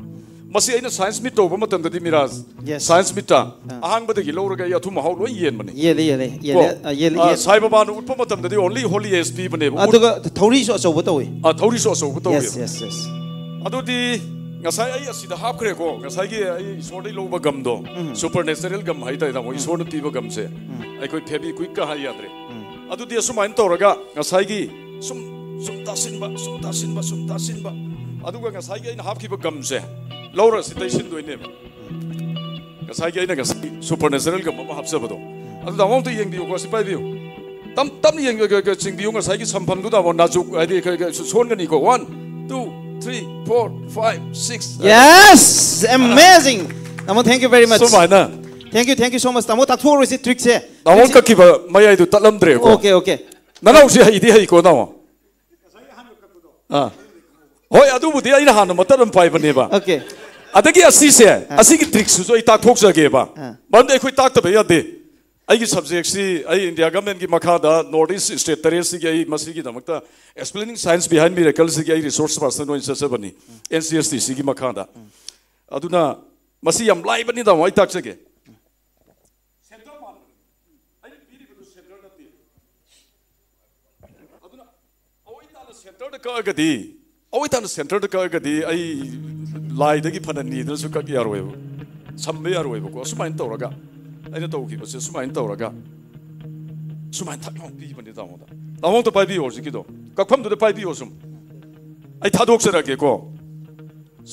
ꯃꯁꯤ ꯑꯩꯅ ꯁꯥꯏꯟꯁ ꯃꯤꯠ ꯇꯧꯕ ꯃꯇꯝꯗꯗꯤ, ꯃꯤꯔꯥꯖ, Yes. ꯁꯥꯏꯟꯁ ꯃꯤꯠꯇ ꯑꯥ꯫ ꯑꯍꯥꯡꯕꯗꯒꯤ ꯂꯧꯔꯒ ꯑꯩ ꯑꯊꯨꯝ ꯑꯍꯥꯎ ꯂꯣꯏ ꯌꯦꯟꯕꯅꯤ꯫ ꯌꯦꯜꯂꯦ, ꯌꯦꯜꯂꯦ, ꯌꯦꯜꯂꯦ, ꯀꯣ? ꯑ, ꯌꯦꯜꯂꯦ, ꯑ, ꯌꯦꯜꯂꯦ꯫ ꯁꯥꯏ ꯕꯕꯥꯅ ꯎꯠꯄ ꯃꯇꯝꯗꯗꯤ only holy ash ꯄꯤꯕꯅꯦꯕ꯫ ꯑꯗꯨꯒ ꯊꯧꯔꯤꯁꯨ ꯑꯆꯧꯕ ꯇꯧꯏ꯫ ꯑ, ꯊꯧꯔꯤꯁꯨ ꯑꯆꯧꯕ ꯇꯧꯋꯦ꯫ Yes, yes, yes. ꯑꯗꯨꯗꯤ ꯉꯁꯥꯏ ꯑꯩ ꯑꯁꯤꯗ ꯍꯥꯞꯈ꯭ꯔꯦꯀꯣ, ꯉꯁꯥꯏꯒꯤ ꯑꯩ ꯏꯁꯣꯔꯗꯩ ꯂꯧꯕ ꯒꯝꯗꯣ, ꯎꯝ꯫ Supernatural gum ꯍꯥꯏꯇꯥꯔꯦ, ꯇꯥꯃꯣ, ꯎꯝ꯫ ꯏꯁꯣꯔꯅ ꯄꯤꯕ ꯒꯝꯁꯦ꯫ ꯎꯝ꯫ ꯑꯩꯈꯣꯏ ꯐꯦꯕꯤ ꯀ꯭ꯋꯤꯛꯀ ꯍꯥꯏ ꯌꯥꯗ꯭ꯔꯦ꯫ ꯎꯝ꯫ ꯑꯗꯨꯗꯤ ꯑꯁꯨꯃꯥꯏꯅ ꯇꯧꯔꯒ ꯉꯁꯥꯏꯒꯤ ꯁꯨꯝ, ꯁꯨꯝ ꯇꯥꯁꯤꯟꯕ, ꯁꯨꯝ ꯇꯥꯁꯤꯟꯕ, ꯁꯨꯝ ꯇꯥꯁꯤꯟꯕ, ꯑꯗꯨꯒ ꯉꯁꯥꯏꯒꯤ ꯑꯩꯅ ꯍꯥꯞꯈꯤꯕ ꯒꯝꯁꯦ ꯂꯧꯔ ꯁꯤ ꯇꯩꯁꯤꯟꯗꯣꯏꯅꯦꯕ꯫ ꯉꯁꯥꯏꯒꯤ ꯑꯩꯅ ꯉꯁꯥꯏ supernatural gum ꯑꯃ ꯍꯥꯞꯆꯕꯗꯣ, ꯑꯗꯨ ꯇꯥꯃꯣ ꯑꯝꯇ ꯌꯦꯡꯕꯤꯌꯨꯀꯣ, ꯁꯤ ꯄꯥꯏꯕꯤꯌꯨ꯫ ꯇꯞ ꯇꯞꯅ ꯌꯦꯡꯕꯤꯌꯨ, ꯆꯤꯡꯕꯤꯌꯨ, ꯉꯁꯥꯏꯒꯤ ꯁꯝꯐꯝꯗꯨ ꯇꯥꯃꯣ ꯅꯥꯖꯨꯛ, ꯍꯥꯏꯗꯤ ꯈꯔ, ꯈꯔ ꯁꯣꯟꯒꯅꯤꯀꯣ꯫ One, two, three, four, five, six. Yes! Amazing! ꯇꯥꯃꯣ, thank you very much. ꯁꯨꯃꯥꯏꯅ꯫ Thank you, thank you so much. ꯇꯥꯃꯣ, ꯇꯥꯛꯊꯣꯛꯑꯔꯣꯏꯁꯤ trick ꯁꯦ꯫ ꯇꯥꯃꯣ ꯀꯛꯈꯤꯕ ꯃꯌꯥꯏꯗꯨ ꯇꯠꯂꯝꯗ꯭ꯔꯦꯀꯣ꯫ Okay, okay. ꯅꯅꯥꯎꯁꯤ ꯍꯩꯗꯤ ꯍꯩꯀꯣ, ꯇꯥꯃꯣ꯫ ꯑꯥ꯫ ꯍꯣꯏ, ꯑꯗꯨꯕꯨꯗꯤ ꯑꯩꯅ ꯍꯥꯟꯅ ꯃꯇꯠ ꯑꯃ ꯄꯥꯏꯕꯅꯦꯕ꯫ Okay. ꯑꯗꯒꯤ ꯑꯁꯤꯁꯦ, ꯑꯥ꯫ ꯑꯁꯤꯒꯤ trick ꯁꯤꯁꯨ ꯑꯩ ꯇꯥꯛꯊꯣꯛꯆꯒꯦꯕ꯫ ꯑꯥ꯫ ꯃꯔꯝꯗꯤ ꯑꯩꯈꯣꯏ ꯇꯥꯛꯇꯕ ꯌꯥꯗꯦ꯫ ꯑꯩꯒꯤ ꯁꯕꯖꯦꯛꯁꯤ ꯑꯩ ꯏꯟꯗꯤꯌꯥ ꯒꯃꯦꯟꯒꯤ ꯃꯈꯥꯗ ꯅꯣꯔꯠ ꯏꯁ ꯁ꯭ꯇꯦꯠ ꯇꯔꯦꯠꯁꯤꯒꯤ ꯑꯩ ꯃꯁꯤꯒꯤꯗꯃꯛꯇ Explaining Science Behind Miracleꯁꯤꯒꯤ ꯑꯩ ꯔꯤꯁꯣꯔꯁ ꯄꯥꯔꯁꯟ ꯑꯣꯏꯅ ꯆꯠꯆꯕꯅꯤ, ꯑꯦꯟ ꯁꯤ ꯑꯦꯁ ꯇꯤ ꯁꯤꯒꯤ ꯃꯈꯥꯗ꯫ ꯑꯗꯨꯅ ꯃꯁꯤ ꯌꯥꯝ ꯂꯥꯏꯕꯅꯤ, ꯇꯥꯃꯣ, ꯑꯩ ꯇꯥꯛꯆꯒꯦ꯫ ꯁꯦꯟꯇꯔ ꯃꯥꯟꯕꯅꯤ꯫ ꯑꯩꯅ ꯄꯤꯔꯤꯕꯗꯨ ꯁꯦꯟꯇꯔ ꯅꯠꯇꯦ꯫ ꯑꯗꯨꯅ ꯑꯋꯣꯏ ꯇꯥꯅ ꯁꯦꯟꯇꯔꯗ ꯀꯛꯑꯒꯗꯤ, ꯑꯋꯣꯏ ꯇꯥꯅ ꯁꯦꯟꯇꯔꯗ ꯀꯛꯑꯒꯗꯤ ꯑꯩ ꯂꯥꯏꯗꯒꯤ ꯐꯅ ꯅꯤꯗꯅꯁꯨ ꯀꯛ ꯌꯥꯔꯣꯏꯕ, ꯁꯝꯕ ꯌꯥꯔꯣꯏꯕꯀꯣ꯫ ꯑꯁꯨꯃꯥꯏꯅ ꯇꯧꯔꯒ ꯑꯩꯅ ꯇꯧꯈꯤꯕꯁꯦ ꯁꯨꯃꯥꯏꯅ ꯇꯧꯔꯒ ꯁꯨꯃꯥꯏꯅ ꯊꯛ ꯂꯥꯎ ꯄꯤꯕꯅꯦ ꯇꯥꯃꯣꯗ꯫ ꯇꯥꯃꯣ ꯑꯝꯇ ꯄꯥꯏꯕꯤꯌꯣ ꯍꯧꯖꯤꯛꯀꯤꯗꯣ, ꯀꯛꯐꯝꯗꯨꯗ ꯄꯥꯏꯕꯤꯌꯣ ꯁꯨꯝ꯫ ꯑꯩ ꯊꯥꯗꯣꯛꯆꯔꯛꯀꯦꯀꯣ꯫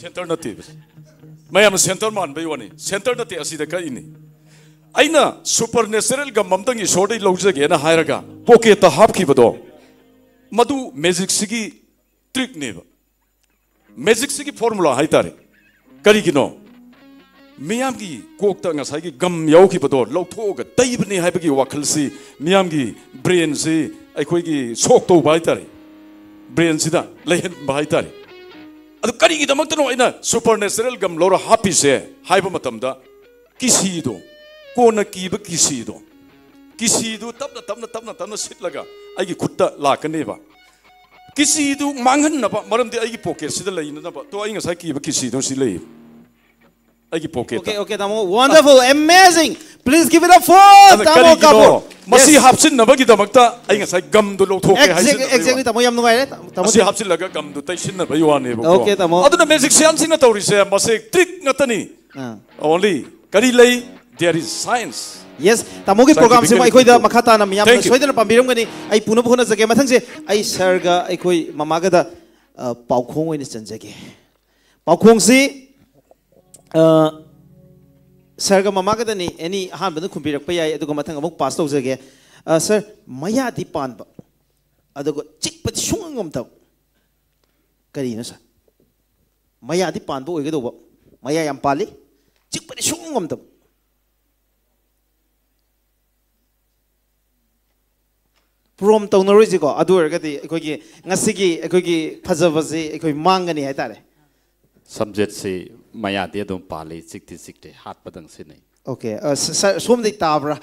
ꯁꯦꯟꯇꯔ ꯅꯠꯇꯦꯕ꯫ ꯃꯌꯥꯝꯅ ꯁꯦꯟꯇꯔ ꯃꯥꯟꯕꯩ ꯋꯥꯅꯤ, ꯁꯦꯟꯇꯔ ꯅꯠꯇꯦ, ꯑꯁꯤꯗ ꯀꯛꯏꯅꯤ꯫ ꯑꯩꯅ ꯁꯨꯄꯔ ꯅꯦꯆꯔꯦꯜ ꯒꯝ ꯑꯝꯇꯪ ꯏꯁꯣꯔꯗꯩ ꯂꯧꯖꯒꯦꯅ ꯍꯥꯏꯔꯒ ꯄꯣꯀꯦꯠꯇ ꯍꯥꯞꯈꯤꯕꯗꯣ, ꯃꯗꯨ ꯃꯦꯖꯤꯛꯁꯤꯒꯤ ꯇ꯭ꯔꯤꯛꯅꯦꯕ, ꯃꯦꯖꯤꯛꯁꯤꯒꯤ ꯐꯣꯔꯃꯨꯂꯥ ꯍꯥꯏꯇꯥꯔꯦ꯫ ꯀꯔꯤꯒꯤꯅꯣ? ꯃꯤꯌꯥꯝꯒꯤ ꯀꯣꯛꯇ ꯉꯁꯥꯏꯒꯤ ꯒꯝ ꯌꯥꯎꯈꯤꯕꯗꯣ ꯂꯧꯊꯣꯛꯑꯒ ꯇꯩꯕꯅꯤ ꯍꯥꯏꯕꯒꯤ ꯋꯥꯈꯜꯁꯤ, ꯃꯤꯌꯥꯝꯒꯤ ꯕ꯭ꯔꯦꯟꯁꯤ ꯑꯩꯈꯣꯏꯒꯤ ꯁꯣꯛ ꯇꯧꯕ ꯍꯥꯏꯇꯥꯔꯦ, ꯕ꯭ꯔꯦꯟꯁꯤꯗ ꯂꯩꯍꯟꯕ ꯍꯥꯏꯇꯥꯔꯦ꯫ ꯑꯗꯨ ꯀꯔꯤꯒꯤꯗꯃꯛꯇꯅꯣ ꯑꯩꯅ ꯁꯨꯄꯔ ꯅꯦꯆꯔꯦꯜ ꯒꯝ ꯂꯧꯔ ꯍꯥꯞꯄꯤꯁꯦ ꯍꯥꯏꯕ ꯃꯇꯝꯗ, ꯀꯤꯁꯤꯗꯣ, ꯀꯣꯟꯅ ꯀꯤꯕ ꯀꯤꯁꯤꯗꯣ, ꯀꯤꯁꯤꯗꯨ ꯇꯞꯅ ꯇꯞꯅ ꯇꯞꯅ ꯇꯞꯅ ꯁꯤꯠꯂꯒ ꯑꯩꯒꯤ ꯈꯨꯠꯇ ꯂꯥꯛꯀꯅꯦꯕ꯫ ꯀꯤꯁꯤꯗꯨ ꯃꯥꯡꯍꯟꯅꯕ, ꯃꯔꯝꯗꯤ ꯑꯩꯒꯤ ꯄꯣꯀꯦꯠꯁꯤꯗ ꯂꯩꯅꯅꯕ꯫ ꯇꯣ, ꯑꯩ ꯉꯁꯥꯏ ꯀꯤꯕ ꯀꯤꯁꯤꯗꯣ ꯁꯤ ꯂꯩ ꯑꯩꯒꯤ ꯄꯣꯀꯦꯠꯇ꯫ Okay, okay, ꯇꯥꯃꯣ, wonderful, amazing. Please give it up for ꯑꯗ ꯇꯥꯃꯣ ꯀꯔꯤꯒꯤꯅꯣ ꯀꯥꯄꯨꯔ꯫ ꯃꯁꯤ Yes. ꯍꯥꯞꯆꯤꯟꯅꯕꯒꯤꯗꯃꯛꯇ ꯑꯩ ꯉꯁꯥꯏ ꯒꯝꯗꯣ ꯂꯧꯊꯣꯛꯀꯦ Exactly, ꯍꯥꯏꯖꯤꯟꯅꯕꯒꯤ exactly, ꯋꯥꯅꯤ꯫ ꯇꯥꯃꯣ, ꯌꯥꯝ ꯅꯨꯡꯉꯥꯏꯔꯦ꯫ ꯇꯥꯃꯣ, ꯃꯁꯤ ꯍꯥꯞꯆꯤꯜꯂꯒ ꯒꯝꯗꯣ ꯇꯩꯁꯤꯟꯅꯕꯒꯤ ꯋꯥꯅꯦꯕꯀꯣ꯫ Okay, ꯇꯥꯃꯣ. ꯑꯗꯨꯅ ꯃꯦꯖꯤꯛꯁꯤꯌꯥꯟꯁꯤꯡꯅ ꯇꯧꯔꯤꯁꯦ ꯃꯁꯤ ꯇ꯭ꯔꯤꯛ ꯉꯥꯛꯇꯅꯤ꯫ ꯑꯥ. Only ꯀꯔꯤ ꯂꯩ? There is science. Yes, ꯇꯥꯃꯣꯒꯤ Scientifically ꯄ꯭ꯔꯣꯒꯥꯝꯁꯤꯃ ꯑꯩꯈꯣꯏꯗ proven. ꯃꯈꯥ ꯇꯥꯅ ꯃꯤꯌꯥꯝꯅ Thank you. ꯁꯣꯏꯗꯅ ꯄꯥꯝꯕꯤꯔꯝꯒꯅꯤ꯫ ꯑꯩ ꯄꯨꯅꯕ ꯍꯣꯠꯅꯖꯒꯦ꯫ ꯃꯊꯪꯁꯦ ꯑꯩ ꯁꯥꯔꯒ ꯑꯩꯈꯣꯏ ꯃꯃꯥꯒꯗ, ꯑ, ꯄꯥꯎꯈꯣꯡ ꯑꯣꯏꯅ ꯆꯟꯖꯒꯦ꯫ ꯄꯥꯎꯈꯣꯡꯁꯤ, ꯑ, ꯁꯥꯔꯒ ꯃꯃꯥꯒꯗꯅꯤ꯫ ꯑꯦꯅꯤ ꯑꯍꯥꯟꯕꯗ ꯈꯨꯝꯕꯤꯔꯛꯄ ꯌꯥꯏ, ꯑꯗꯨꯒ ꯃꯊꯪ ꯑꯃꯨꯛ ꯄꯥꯁ ꯇꯧꯖꯒꯦ꯫ ꯑ, ꯁꯥꯔ, ꯃꯌꯥꯗꯤ ꯄꯥꯟꯕ ꯑꯗꯨꯒ ꯆꯤꯛꯄꯗꯤ ꯁꯨꯡꯉꯝ ꯉꯝꯗꯕ ꯀꯔꯤꯅꯣ, ꯁꯥꯔ? ꯃꯌꯥꯗꯤ ꯄꯥꯟꯕ ꯑꯣꯏꯒꯗꯧꯕ, ꯃꯌꯥ ꯌꯥꯝ ꯄꯥꯜꯂꯤ, ꯆꯤꯛꯄꯗꯤ ꯁꯨꯡꯉꯝ ꯉꯝꯗꯕ꯫ ꯄ꯭ꯔꯣꯝ ꯇꯧꯅꯔꯣꯏꯁꯤꯀꯣ꯫ ꯑꯗꯨ ꯑꯣꯏꯔꯒꯗꯤ ꯑꯩꯈꯣꯏꯒꯤ ꯉꯁꯤꯒꯤ ꯑꯩꯈꯣꯏꯒꯤ ꯐꯖꯕꯁꯤ ꯑꯩꯈꯣꯏ ꯃꯥꯡꯒꯅꯤ ꯍꯥꯏꯇꯥꯔꯦ꯫ ꯁꯝꯖꯦꯠꯁꯤ ꯃꯌꯥꯗꯤ ꯑꯗꯨꯝ ꯄꯥꯜꯂꯤ, ꯆꯤꯛꯇꯤ ꯆꯤꯛꯇꯦ, ꯍꯥꯠꯄꯗꯪ ꯁꯤꯟꯅꯩ꯫ Okay, ꯑ, ꯁ-, ꯁꯥꯔ, ꯁꯣꯝꯗꯒꯤ ꯇꯥꯕ꯭ꯔꯥ?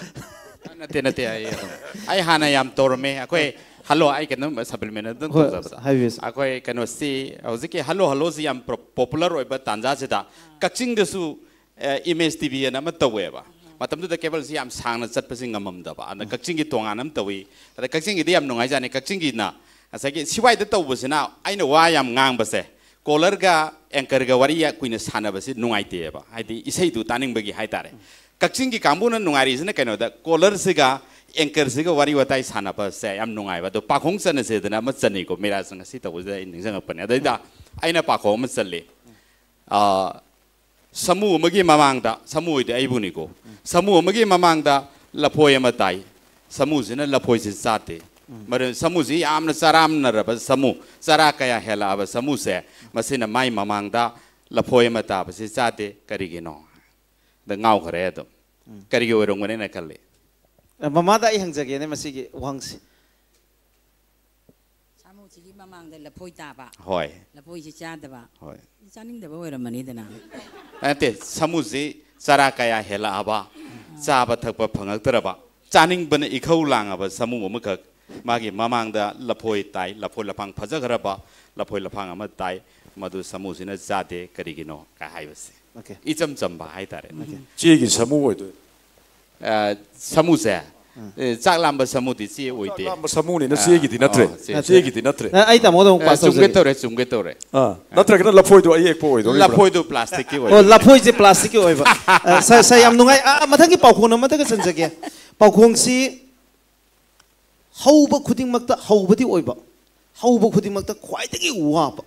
ꯅꯠꯇꯦ, ꯅꯠꯇꯦ, ꯑꯩ ꯑꯗꯨꯝ, ꯑꯩ ꯍꯥꯟꯅ ꯌꯥꯝ ꯇꯧꯔꯝꯃꯦ꯫ ꯑꯩꯈꯣꯏ ꯍꯜꯂꯣ, ꯑꯩ ꯀꯩꯅꯣꯝ ꯁꯄ꯭ꯂꯤꯃꯦꯟ ꯑꯗꯨꯝ ꯍꯣꯏ, ꯇꯧꯖꯕꯗ, ꯍꯥꯏꯕꯤꯌꯨ, ꯁꯥꯔ꯫ ꯑꯩꯈꯣꯏ ꯀꯩꯅꯣꯁꯤ ꯍꯧꯖꯤꯛꯀꯤ ꯍꯜꯂꯣ ꯍꯜꯂꯣꯁꯤ ꯌꯥꯝ ꯄꯣꯄꯨꯂꯔ ꯑꯣꯏꯕ ꯇꯥꯟꯖꯥꯁꯤꯗ ꯀꯛꯆꯤꯡꯗꯁꯨ ꯑꯦꯝ ꯑꯦꯁ ꯇꯤ ꯚꯤ ꯑꯅ ꯑꯃ ꯇꯧꯋꯦꯕ꯫ ꯃꯇꯝꯗꯨꯗ ꯀꯦꯕꯜꯁꯤ ꯌꯥꯝ ꯁꯥꯡꯅ ꯆꯠꯄꯁꯤ ꯉꯝꯃꯝꯗꯕ, ꯑꯗ ꯀꯛꯆꯤꯡꯒꯤ ꯇꯣꯉꯥꯟꯅ ꯑꯃ ꯇꯧꯏ꯫ ꯑꯗ ꯀꯛꯆꯤꯡꯒꯤꯗꯤ ꯌꯥꯝ ꯅꯨꯡꯉꯥꯏꯖꯥꯠꯅꯤ꯫ ꯀꯛꯆꯤꯡꯒꯤꯅ ꯉꯁꯥꯏꯒꯤ ꯁꯤꯋꯥꯏꯗ ꯇꯧꯕꯁꯤꯅ ꯑꯩꯅ ꯋꯥ ꯌꯥꯝ ꯉꯥꯡꯕꯁꯦ, ꯀꯣꯂꯔꯒ ꯑꯦꯡꯀꯔꯒ ꯋꯥꯔꯤ ꯀꯨꯏꯅ ꯁꯥꯟꯅꯕꯁꯤ ꯅꯨꯡꯉꯥꯏꯇꯦꯕ, ꯍꯥꯏꯗꯤ ꯏꯁꯩꯗꯨ ꯇꯥꯅꯤꯡꯕꯒꯤ ꯍꯥꯏꯇꯥꯔꯦ꯫ ꯀꯛꯆꯤꯡꯒꯤ ꯀꯥꯡꯕꯨꯅ ꯅꯨꯡꯉꯥꯏꯔꯤꯁꯤꯅ ꯀꯩꯅꯣꯗ, ꯀꯣꯂꯔꯁꯤꯒ ꯑꯦꯡꯀꯔꯁꯤꯒ ꯋꯥꯔꯤ ꯋꯥꯇꯥꯏ ꯁꯥꯟꯅꯕꯁꯦ ꯌꯥꯝ ꯅꯨꯡꯉꯥꯏꯕ꯫ ꯑꯗꯣ ꯄꯥꯈꯣꯡ ꯆꯟꯅꯁꯦꯗꯅ ꯑꯃ ꯆꯟꯅꯤꯀꯣ, ꯃꯤꯔꯥꯖ ꯉꯁꯤ ꯇꯧꯕꯁꯤꯗ ꯑꯩ ꯅꯤꯡꯁꯤꯡꯉꯛꯄꯅꯦ꯫ ꯑꯗꯩꯗ ꯑꯩꯅ ꯄꯥꯈꯣꯡ ꯑꯃ ꯆꯜꯂꯤ꯫ ꯑꯥ, ꯁꯥꯃꯨ ꯑꯃꯒꯤ ꯃꯃꯥꯡꯗ, ꯁꯥꯃꯨ ꯑꯣꯏꯗꯤ ꯑꯩꯕꯨꯅꯤꯀꯣ, ꯁꯥꯃꯨ ꯑꯃꯒꯤ ꯃꯃꯥꯡꯗ ꯂꯐꯣꯏ ꯑꯃ ꯇꯥꯏ꯫ ꯁꯥꯃꯨꯁꯤꯅ ꯂꯐꯣꯏꯁꯤ ꯆꯥꯗꯦ꯫ ꯃꯔꯝ, ꯁꯥꯃꯨꯁꯤ ꯌꯥꯝꯅ ꯆꯔꯥꯝꯅꯔꯕ ꯁꯥꯃꯨ, ꯆꯔꯥ ꯀꯌꯥ ꯍꯦꯜꯂꯛꯑꯕ ꯁꯥꯃꯨꯁꯦ, ꯃꯁꯤꯅ ꯃꯥꯏ ꯃꯃꯥꯡꯗ ꯂꯐꯣꯏ ꯑꯃ ꯇꯥꯕꯁꯤ ꯆꯥꯗꯦ꯫ ꯀꯔꯤꯒꯤꯅꯣ? ꯗ ꯉꯥꯎꯈ꯭ꯔꯦ ꯑꯗꯨꯝ꯫ ꯀꯔꯤꯒꯤ ꯑꯣꯏꯔꯝꯒꯅꯤꯅ ꯈꯜꯂꯤ? ꯑ, ꯃꯃꯥꯗ ꯑꯩ ꯍꯪꯖꯒꯦꯅꯦ ꯃꯁꯤꯒꯤ ꯋꯥꯍꯪꯁꯦ꯫ ꯁꯥꯃꯨꯁꯤꯒꯤ ꯃꯃꯥꯡꯗ ꯂꯐꯣꯏ ꯇꯥꯕ, ꯍꯣꯏ, ꯂꯐꯣꯏꯁꯤ ꯆꯥꯗꯕ, ꯍꯣꯏ꯫ ꯆꯥꯅꯤꯡꯗꯕ ꯑꯣꯏꯔꯝꯃꯅꯤꯗꯅ꯫ ꯅꯠꯇꯦ, ꯁꯥꯃꯨꯁꯤ ꯆꯔꯥ ꯀꯌꯥ ꯍꯦꯜꯂꯛꯑꯕ, ꯆꯥꯕ ꯊꯛꯄ ꯐꯪꯉꯛꯇ꯭ꯔꯕ, ꯆꯥꯅꯤꯡꯕꯅ ꯏꯈꯧ ꯂꯥꯡꯉꯕ ꯁꯥꯃꯨ ꯑꯃꯈꯛ ꯃꯥꯒꯤ ꯃꯃꯥꯡꯗ ꯂꯐꯣꯏ ꯇꯥꯏ, ꯂꯐꯣꯏ ꯂꯐꯥꯡ ꯐꯖꯈ꯭ꯔꯕ ꯂꯐꯣꯏ ꯂꯐꯥꯡ ꯑꯃ ꯇꯥꯏ, ꯃꯗꯨ ꯁꯥꯃꯨꯁꯤꯅ ꯆꯥꯗꯦ꯫ ꯀꯔꯤꯒꯤꯅꯣ ꯀꯥꯏ ꯍꯥꯏꯕꯁꯦ Okay. ꯏꯆꯝ ꯆꯝꯕ ꯍꯥꯏꯇꯥꯔꯦ꯫ ꯆꯦꯒꯤ ꯁꯥꯃꯨ ꯑꯣꯏꯗꯣꯏ꯫ ꯑ, ꯁꯥꯃꯨꯁꯦ, ꯑꯦ, ꯆꯥꯛ ꯂꯥꯝꯕ ꯁꯥꯃꯨꯗꯤ ꯆꯦ ꯑꯣꯏꯗꯦ꯫ ꯂꯥꯝꯕ ꯁꯥꯃꯨꯅꯤꯅ ꯆꯦꯒꯤꯗꯤ ꯅꯠꯇ꯭ꯔꯦ꯫ ꯑꯣ, ꯆꯦ꯫ ꯆꯦꯒꯤꯗꯤ ꯅꯠꯇ꯭ꯔꯦ꯫ ꯑ, ꯑꯩ ꯇꯥꯃꯣꯗ ꯑꯃꯨꯛ ꯑ, ꯄꯥꯁ ꯆꯨꯝꯒꯦ ꯇꯧꯖꯒꯦ꯫ ꯇꯧꯔꯦ, ꯆꯨꯝꯒꯦ ꯇꯧꯔꯦ꯫ ꯑꯥ, ꯅꯠꯇ꯭ꯔꯒꯅ ꯂꯐꯣꯏꯗꯣ ꯑꯌꯦꯛꯄ ꯑꯣꯏꯗꯣꯔꯤꯕ꯭ꯔꯥ? ꯂꯐꯣꯏꯗꯨ ꯄ꯭ꯂꯥꯁꯇꯤꯛꯀꯤ ꯑꯣ, ꯑꯣꯏ꯫ ꯂꯐꯣꯏꯁꯦ ꯄ꯭ꯂꯥꯁꯇꯤꯛꯀꯤ ꯑꯣꯏꯕ꯫ ꯑ, ꯁꯥꯔ, ꯁꯥꯔ, ꯌꯥꯝ ꯅꯨꯡꯉꯥꯏ꯫ ꯑ, ꯃꯊꯪꯒꯤ ꯄꯥꯎꯈꯣꯡ ꯑꯃꯇꯒ ꯆꯟꯖꯒꯦ꯫ ꯄꯥꯎꯈꯣꯡꯁꯤ ꯍꯧꯕ ꯈꯨꯗꯤꯡꯃꯛꯇ ꯍꯧꯕꯗꯤ ꯑꯣꯏꯕ, ꯍꯧꯕ ꯈꯨꯗꯤꯡꯃꯛꯇ ꯈ꯭ꯋꯥꯏꯗꯒꯤ ꯋꯥꯕ꯫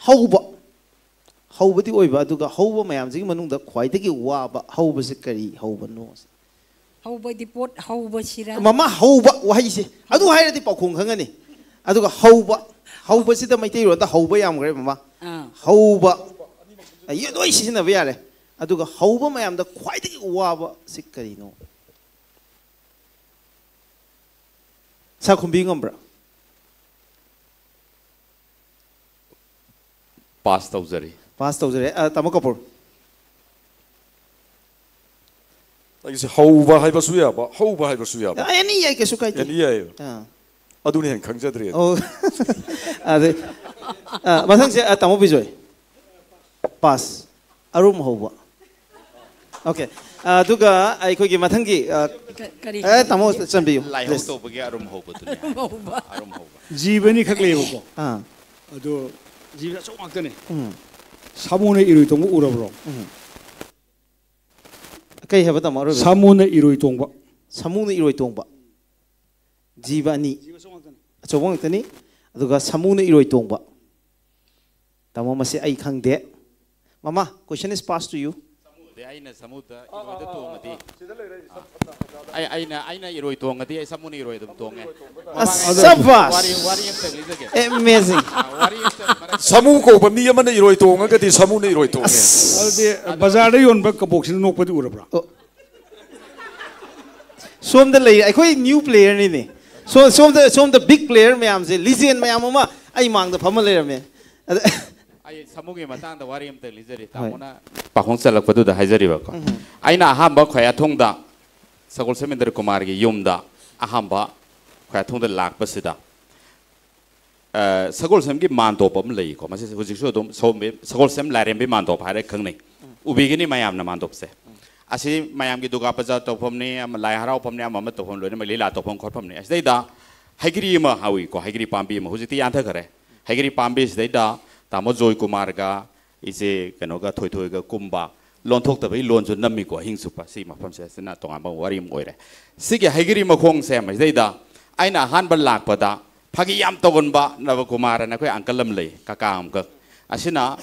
ꯍꯧꯕ, ꯍꯧꯕꯗꯤ ꯑꯣꯏꯕ, ꯑꯗꯨꯒ ꯍꯧꯕ ꯃꯌꯥꯝꯁꯤꯒꯤ ꯃꯅꯨꯡꯗ ꯈ꯭ꯋꯥꯏꯗꯒꯤ ꯋꯥꯕ ꯍꯧꯕꯁꯤ ꯀꯔꯤ ꯍꯧꯕꯅꯣ? ꯍꯧꯕꯗꯤ ꯄꯣꯠ ꯍꯧꯕꯁꯤꯔ? ꯃꯃꯥ, ꯍꯧꯕ ꯋꯥꯍꯩꯁꯦ ꯑꯗꯨ ꯍꯥꯏꯔꯗꯤ ꯄꯥꯎꯈꯣꯡ ꯈꯪꯉꯅꯤ꯫ ꯑꯗꯨꯒ ꯍꯧꯕ, ꯍꯧꯕꯁꯤꯗ ꯃꯩꯇꯩꯂꯣꯟꯗ ꯍꯧꯕ ꯌꯥꯝꯈ꯭ꯔꯦ ꯃꯃꯥ꯫ ꯑꯥ꯫ ꯍꯧꯕ, ꯑ, ꯂꯣꯏ ꯁꯤꯖꯤꯟꯅꯕ ꯌꯥꯔꯦ꯫ ꯑꯗꯨꯒ ꯍꯧꯕ ꯃꯌꯥꯝꯗ ꯈ꯭ꯋꯥꯏꯗꯒꯤ ꯋꯥꯕ ꯁꯤ ꯀꯔꯤꯅꯣ? ꯁꯥꯔ, ꯈꯨꯝꯕꯤ ꯉꯝꯕ꯭ꯔꯥ? ꯄꯥꯁ ꯇꯧꯖꯔꯤ꯫ ꯄꯥꯁ ꯇꯧꯖꯔꯦ꯫ ꯑ, ꯇꯥꯃꯣ ꯀꯄꯨꯔ꯫ ꯑꯩꯁꯦ ꯍꯧꯕ ꯍꯥꯏꯕꯁꯨ ꯌꯥꯕ, ꯍꯧꯕ ꯍꯥꯏꯕꯁꯨ ꯌꯥꯕ꯫ ꯑꯦꯅꯤ ꯌꯥꯏ, ꯀꯩꯁꯨ ꯀꯥꯏꯗꯦ꯫ ꯑꯦꯅꯤ ꯌꯥꯏꯌꯦꯕ꯫ ꯑꯥ꯫ ꯑꯗꯨꯅ ꯍꯦꯟꯅ ꯈꯪꯖꯗ꯭ꯔꯦ꯫ ꯑꯣ꯫ ꯑꯗꯩ, ꯑ, ꯃꯊꯪꯁꯦ, ꯑ, ꯇꯥꯃꯣ ꯕꯤꯖꯣꯏ꯫ ꯄꯥꯁ꯫ ꯑꯔꯨꯝ ꯍꯧꯕ꯫ ꯑꯣꯀꯦ꯫ ꯑ, ꯑꯗꯨꯒ ꯑꯩꯈꯣꯏꯒꯤ ꯃꯊꯪꯒꯤ, ꯑ, ꯀ- ꯀꯔꯤ ꯑꯦ, ꯇꯥꯃꯣ ꯆꯟꯕꯤꯌꯨ꯫ ꯂꯥꯏꯍꯧ Please. ꯇꯧꯕꯒꯤ ꯑꯔꯨꯝ ꯍꯧꯕꯗꯨꯅꯤ꯫ ꯍꯧꯕ꯫ ꯑꯔꯨꯝ ꯍꯧꯕ꯫ ꯖꯤꯕ ꯑꯅꯤꯈꯛ ꯂꯩꯌꯦꯕꯀꯣ꯫ ꯑꯥ꯫ ꯑꯗꯣ ꯖꯤꯕ ꯑꯆꯧ ꯉꯥꯛꯇꯅꯦ꯫ ꯎꯝ꯫ ꯁꯥꯃꯨꯅ ꯏꯔꯣꯏ ꯇꯣꯡꯕ ꯎꯔꯕ꯭ꯔꯣ? ꯀꯩ ꯍꯥꯏꯕ, ꯇꯥꯃꯣ, ꯑꯔꯣꯏꯕ? ꯁꯥꯃꯨꯅ ꯏꯔꯣꯏ ꯇꯣꯡꯕ꯫ ꯁꯥꯃꯨꯅ ꯏꯔꯣꯏ ꯇꯣꯡꯕ꯫ ꯖꯤꯕ ꯑꯅꯤ꯫ ꯑꯆꯧꯕ ꯉꯥꯛꯇꯅꯤ꯫ ꯑꯗꯨꯒ ꯁꯥꯃꯨꯅ ꯏꯔꯣꯏ ꯇꯣꯡꯕ꯫ ꯇꯥꯃꯣ, ꯃꯁꯤ ꯑꯩ ꯈꯪꯗꯦ꯫ ꯃꯃꯥ, question is passed to you. ꯑꯗꯩ ꯑꯩꯅ ꯁꯥꯃꯨꯗ ꯏꯔꯣꯏꯗ ꯇꯣꯡꯉꯗꯤ, ꯑꯩ ꯑꯩꯅ ꯑꯩꯅ ꯏꯔꯣꯏ ꯇꯣꯡꯉꯗꯤ ꯑꯩ ꯁꯥꯃꯨꯅ ꯏꯔꯣꯏ ꯑꯗꯨꯝ ꯇꯣꯡꯉꯦ꯫ ꯁꯕꯥꯁ! ꯋꯥꯔꯤ ꯋꯥꯔꯤ ꯑꯝꯇꯪ ꯂꯤꯖꯒꯦ꯫ Amazing. ꯑꯥ, ꯋꯥꯔꯤ ꯑꯝꯇꯪ ꯃꯔꯛ- ꯁꯥꯃꯨ ꯀꯧꯕ ꯃꯤ ꯑꯃꯅ ꯏꯔꯣꯏ ꯇꯣꯡꯉꯒꯗꯤ ꯁꯥꯃꯨꯅ ꯏꯔꯣꯏ ꯇꯣꯡꯉꯦ꯫ ꯑꯗꯨꯗꯤ ꯕꯖꯥꯔꯗ ꯌꯣꯟꯕ ꯀꯕꯣꯛꯁꯤꯅ ꯅꯣꯛꯄꯗꯤ ꯎꯔꯕ꯭ꯔꯥ? ꯁꯣꯝꯗ ꯂꯩ, ꯑꯩꯈꯣꯏ new player ꯅꯤꯅꯦ꯫ ꯁꯣ- ꯁꯣꯝꯗ, ꯁꯣꯝꯗ big player ꯃꯌꯥꯝꯁꯦ, legend ꯃꯌꯥꯝ ꯑꯃ ꯑꯩ ꯃꯥꯡꯗ ꯐꯝꯃ ꯂꯩꯔꯝꯃꯦ꯫ ꯑꯗ ꯑꯩ ꯁꯥꯃꯨꯒꯤ ꯃꯇꯥꯡꯗ ꯋꯥꯔꯤ ꯑꯝꯇ ꯂꯤꯖꯔꯤ꯫ ꯍꯣꯏ꯫ ꯇꯥꯃꯣꯅ ꯄꯥꯈꯣꯡ ꯆꯜꯂꯛꯄꯗꯨꯗ ꯍꯥꯏꯖꯔꯤꯕꯀꯣ꯫ ꯑꯩꯅ ꯑꯍꯥꯟꯕ ꯈ꯭ꯋꯥꯏꯌꯥꯊꯣꯡꯗ ꯁꯒꯣꯜꯁꯦꯝ ꯏꯟꯗ꯭ꯔ ꯀꯨꯃꯥꯔꯒꯤ ꯌꯨꯝꯗ ꯑꯍꯥꯟꯕ ꯈ꯭ꯋꯥꯏꯌꯥꯊꯣꯡꯗ ꯂꯥꯛꯄꯁꯤꯗ, ꯑ, ꯁꯒꯣꯜꯁꯦꯝꯒꯤ ꯃꯥꯟꯗꯣꯞ ꯑꯃ ꯂꯩꯀꯣ꯫ ꯃꯁꯤ ꯍꯧꯖꯤꯛꯁꯨ ꯑꯗꯨꯝ ꯁꯒꯣꯜꯕꯤ-, ꯁꯒꯣꯜꯁꯦꯝ ꯂꯥꯏꯔꯦꯝꯕꯤ ꯃꯥꯟꯗꯣꯞ ꯍꯥꯏꯔ ꯈꯪꯅꯩ꯫ ꯎꯕꯤꯒꯅꯤ ꯃꯌꯥꯝꯅ ꯃꯥꯟꯗꯣꯞꯁꯦ꯫ ꯑꯁꯤ ꯃꯌꯥꯝꯒꯤ ꯗꯨꯔꯒꯥ ꯄꯨꯖꯥ ꯇꯧꯐꯝꯅꯤ, ꯑꯃ ꯂꯥꯏ ꯍꯔꯥꯎꯐꯝꯅꯤ, ꯑꯃ ꯑꯃ ꯇꯧꯐꯝ, ꯂꯣꯏꯅꯃꯛ ꯂꯤꯂꯥ ꯇꯧꯐꯝ ꯈꯣꯠꯐꯝꯅꯤ꯫ ꯑꯁꯤꯗꯩꯗ ꯍꯩꯒ꯭ꯔꯤ ꯑꯃ ꯍꯧꯋꯤꯀꯣ, ꯍꯩꯒ꯭ꯔꯤ ꯄꯥꯝꯕꯤ ꯑꯃ, ꯍꯧꯖꯤꯛꯇꯤ ꯌꯥꯟꯊꯈꯔꯦ꯫ ꯍꯩꯒ꯭ꯔꯤ ꯄꯥꯝꯕꯤꯁꯤꯗꯩꯗ ꯇꯥꯃꯣ ꯖꯣꯏ ꯀꯨꯃꯥꯔꯒ ꯏꯆꯦ ꯀꯩꯅꯣꯒ ꯊꯣꯏꯊꯣꯏꯒ ꯀꯨꯝꯕ ꯂꯣꯟꯊꯣꯛꯇꯕꯒꯤ ꯂꯣꯟꯁꯨ ꯅꯝꯃꯤꯀꯣ, ꯑꯍꯤꯡ ꯆꯨꯞꯄ꯫ ꯁꯤ ꯃꯐꯝꯁꯦ, ꯁꯤꯅ ꯇꯣꯉꯥꯟꯕ ꯋꯥꯔꯤ ꯑꯃ ꯑꯣꯏꯔꯦ꯫ ꯁꯤꯒꯤ ꯍꯩꯒ꯭ꯔꯤ ꯃꯈꯣꯡꯁꯦ ꯃꯁꯤꯗꯩꯗ ꯑꯩꯅ ꯑꯍꯥꯟꯕ ꯂꯥꯛꯄꯗ ꯐꯥꯒꯤ ꯌꯥꯝ ꯇꯧꯒꯟꯕ ꯅꯕꯀꯨꯃꯥꯔ ꯑꯅ ꯑꯩꯈꯣꯏ uncle ꯑꯃ ꯂꯩ, ꯀꯀꯥ ꯑꯃꯈꯛ꯫ ꯑꯁꯤꯅ,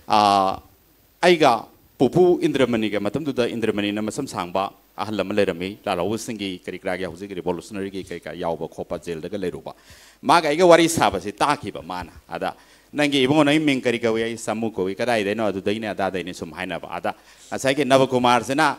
ꯑꯥ, ꯑꯩꯒ ꯄꯨꯄꯨ ꯏꯟꯗ꯭ꯔꯃꯅꯤꯒ, ꯃꯇꯝꯗꯨꯗ ꯏꯟꯗ꯭ꯔꯃꯅꯤꯅ ꯃꯁꯝ ꯁꯥꯡꯕ ꯑꯍꯜ ꯑꯃ ꯂꯩꯔꯝꯃꯤ, ꯂꯥꯜꯍꯧꯕꯁꯤꯡꯒꯤ ꯀꯔꯤ ꯀꯔꯥꯒꯤ, ꯍꯧꯖꯤꯛ revolutionary ꯒꯤ ꯀꯔꯤ ꯀꯔꯥ ꯌꯥꯎꯕ ꯈꯣꯠꯄ, ꯖꯦꯜꯗꯒ ꯂꯩꯔꯨꯕ꯫ ꯃꯥꯒ ꯑꯩꯒ ꯋꯥꯔꯤ ꯁꯥꯕꯁꯤ ꯇꯥꯈꯤꯕ ꯃꯥꯅ꯫ ꯑꯗ, "ꯅꯪꯒꯤ ꯏꯕꯨꯡꯉꯣ, ꯅꯪꯒꯤ ꯃꯤꯡ ꯀꯔꯤ ꯀꯧꯏ?" "ꯑꯩ ꯁꯥꯃꯨ ꯀꯧꯏ꯫" "ꯀꯗꯥꯏꯗꯩꯅꯣ?" "ꯑꯗꯨꯗꯩꯅꯦ, ꯑꯗꯥꯗꯩꯅꯦ", ꯁꯨꯝ ꯍꯥꯏꯅꯕ꯫ ꯑꯗ ꯉꯁꯥꯏꯒꯤ ꯅꯕꯀꯨꯃꯥꯔꯁꯤꯅ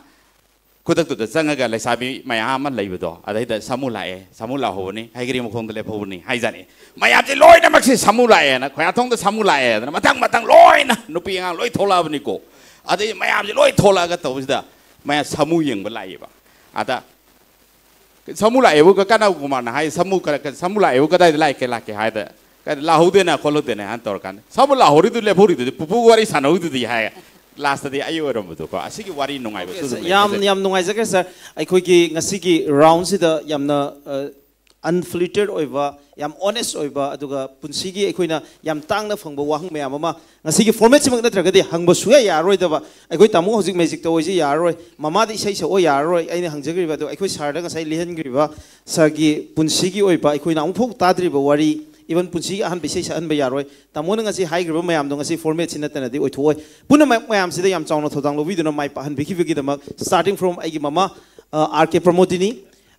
ꯈꯨꯗꯛꯇꯨꯗ ꯆꯪꯉꯒ ꯂꯩꯁꯥꯕꯤ ꯃꯌꯥꯝ ꯑꯃ ꯂꯩꯕꯗꯣ, ꯑꯗꯩꯗ "ꯁꯥꯃꯨ ꯂꯥꯛꯑꯦ, ꯁꯥꯃꯨ ꯂꯥꯛꯍꯧꯕꯅꯤ, ꯍꯩꯒ꯭ꯔꯤ ꯃꯈꯣꯡꯗ ꯂꯦꯞꯍꯧꯕꯅꯤ" ꯍꯥꯏꯖꯥꯠꯅꯤ꯫ ꯃꯌꯥꯝꯁꯦ ꯂꯣꯏꯅꯃꯛꯁꯦ "ꯁꯥꯃꯨ ꯂꯥꯛꯑꯦꯅ", ꯈ꯭ꯋꯥꯏꯌꯥꯊꯣꯡꯗ "ꯁꯥꯃꯨ ꯂꯥꯛꯑꯦꯗꯅ" ꯃꯊꯪ ꯃꯊꯪ ꯂꯣꯏꯅ ꯅꯨꯄꯤ ꯑꯉꯥꯡ ꯂꯣꯏ ꯊꯣꯛꯂꯛꯑꯕꯅꯤꯀꯣ꯫ ꯑꯗꯩ ꯃꯌꯥꯝꯁꯦ ꯂꯣꯏ ꯊꯣꯛꯂꯛꯑꯒ ꯇꯧꯕꯁꯤꯗ ꯃꯌꯥꯝ ꯁꯥꯃꯨ ꯌꯦꯡꯕ ꯂꯥꯛꯏꯕ꯫ ꯑꯗ ꯁꯥꯃꯨ ꯂꯥꯛꯑꯦꯕꯨ ꯀ-, ꯀꯅꯥ ꯀꯨꯃꯥꯔꯅ ꯍꯥꯏ, "ꯁꯥꯃꯨ ꯀꯔ-, ꯀ-, ꯁꯥꯃꯨ ꯂꯥꯛꯑꯦꯕꯨ ꯀꯗꯥꯏꯗ ꯂꯥꯛꯀꯦ, ꯂꯥꯛꯀꯦ?" ꯍꯥꯏꯗ, "ꯀꯗꯥꯏꯗ ꯂꯥꯛꯍꯧꯗꯦꯅ ꯈꯣꯠꯍꯧꯗꯦꯅ" ꯍꯥꯏꯅ ꯇꯧꯔꯀꯥꯟꯗ, "ꯁꯥꯃꯨ ꯂꯥꯛꯍꯧꯔꯤꯗꯨ ꯂꯦꯞꯍꯧꯔꯤꯗꯨꯗꯤ ꯄꯨꯄꯨꯒ ꯋꯥꯔꯤ ꯁꯥꯟꯅꯍꯧꯔꯤꯗꯨꯗꯤ" ꯍꯥꯏ꯫ ꯂꯥꯁꯇꯗꯤ ꯑꯩ ꯑꯣꯏꯔꯝꯕꯗꯣꯀꯣ꯫ ꯑꯁꯤꯒꯤ ꯋꯥꯔꯤ ꯅꯨꯡꯉꯥꯏꯕꯁꯨ ꯑꯗꯨꯝ ꯌꯥꯝ, ꯂꯩ꯫ ꯌꯥꯝ ꯅꯨꯡꯉꯥꯏꯖꯈ꯭ꯔꯦ ꯁꯥꯔ꯫ ꯑꯩꯈꯣꯏꯒꯤ ꯉꯁꯤꯒꯤ ꯔꯥꯎꯟꯁꯤꯗ ꯌꯥꯝꯅ, ꯑ, ꯑꯟꯐꯤꯜꯇꯔ ꯑꯣꯏꯕ, ꯌꯥꯝ ꯑꯣꯅꯦꯁ ꯑꯣꯏꯕ, ꯑꯗꯨꯒ ꯄꯨꯟꯁꯤꯒꯤ ꯑꯩꯈꯣꯏꯅ ꯌꯥꯝ ꯇꯥꯡꯅ ꯐꯪꯕ ꯋꯥꯍꯪ ꯃꯌꯥꯝ ꯑꯃ ꯉꯁꯤꯒꯤ ꯐꯣꯔꯃꯦꯠꯁꯤꯃꯛ ꯅꯠꯇ꯭ꯔꯒꯗꯤ ꯍꯪꯕ ꯁꯨꯡꯌꯥ ꯌꯥꯔꯔꯣꯏꯗꯕ꯫ ꯑꯩꯈꯣꯏ ꯇꯥꯃꯣ ꯍꯧꯖꯤꯛ ꯃꯦꯖꯤꯛ ꯇꯧꯔꯤꯁꯤ ꯌꯥꯔꯔꯣꯏ, ꯃꯃꯥꯗ ꯏꯁꯩ ꯁꯛꯑꯣ ꯌꯥꯔꯔꯣꯏ꯫ ꯑꯩꯅ ꯍꯪꯖꯈ꯭ꯔꯤꯕ ꯑꯗꯣ ꯑꯩꯈꯣꯏ ꯁꯥꯔꯗ ꯉꯁꯥꯏ ꯂꯤꯍꯟꯈ꯭ꯔꯤꯕ ꯁꯥꯔꯒꯤ ꯄꯨꯟꯁꯤꯒꯤ ꯑꯣꯏꯕ ꯑꯩꯈꯣꯏꯅ ꯑꯃꯨꯛꯐꯥꯎ ꯇꯥꯗ꯭ꯔꯤꯕ ꯋꯥꯔꯤ, ꯏꯚꯟ ꯄꯨꯟꯁꯤꯒꯤ ꯑꯍꯥꯟꯕ ꯏꯁꯩ ꯁꯛꯍꯟꯕ ꯌꯥꯔꯣꯏ꯫ ꯇꯥꯃꯣꯅ ꯉꯁꯤ ꯍꯥꯏꯈ꯭ꯔꯤꯕ ꯃꯌꯥꯝꯗꯣ ꯉꯁꯤ ꯐꯣꯔꯃꯦꯠꯁꯤ ꯅꯠꯇꯅꯗꯤ ꯑꯣꯏꯊꯣꯛꯑꯣꯏ꯫ ꯄꯨꯝꯅꯃꯛ ꯃꯌꯥꯝꯁꯤꯗ ꯌꯥꯝ ꯆꯥꯎꯅ ꯊꯧꯗꯥꯡ ꯂꯧꯕꯤꯗꯨꯅ ꯃꯥꯏ ꯄꯥꯛꯍꯟꯕꯤꯈꯤꯕꯒꯤꯗꯃꯛ, starting from ꯑꯩꯒꯤ ꯃꯃꯥ, ꯑ, ꯑꯥꯔ ꯀꯦ ꯄ꯭ꯔꯃꯣꯗꯤꯅꯤ,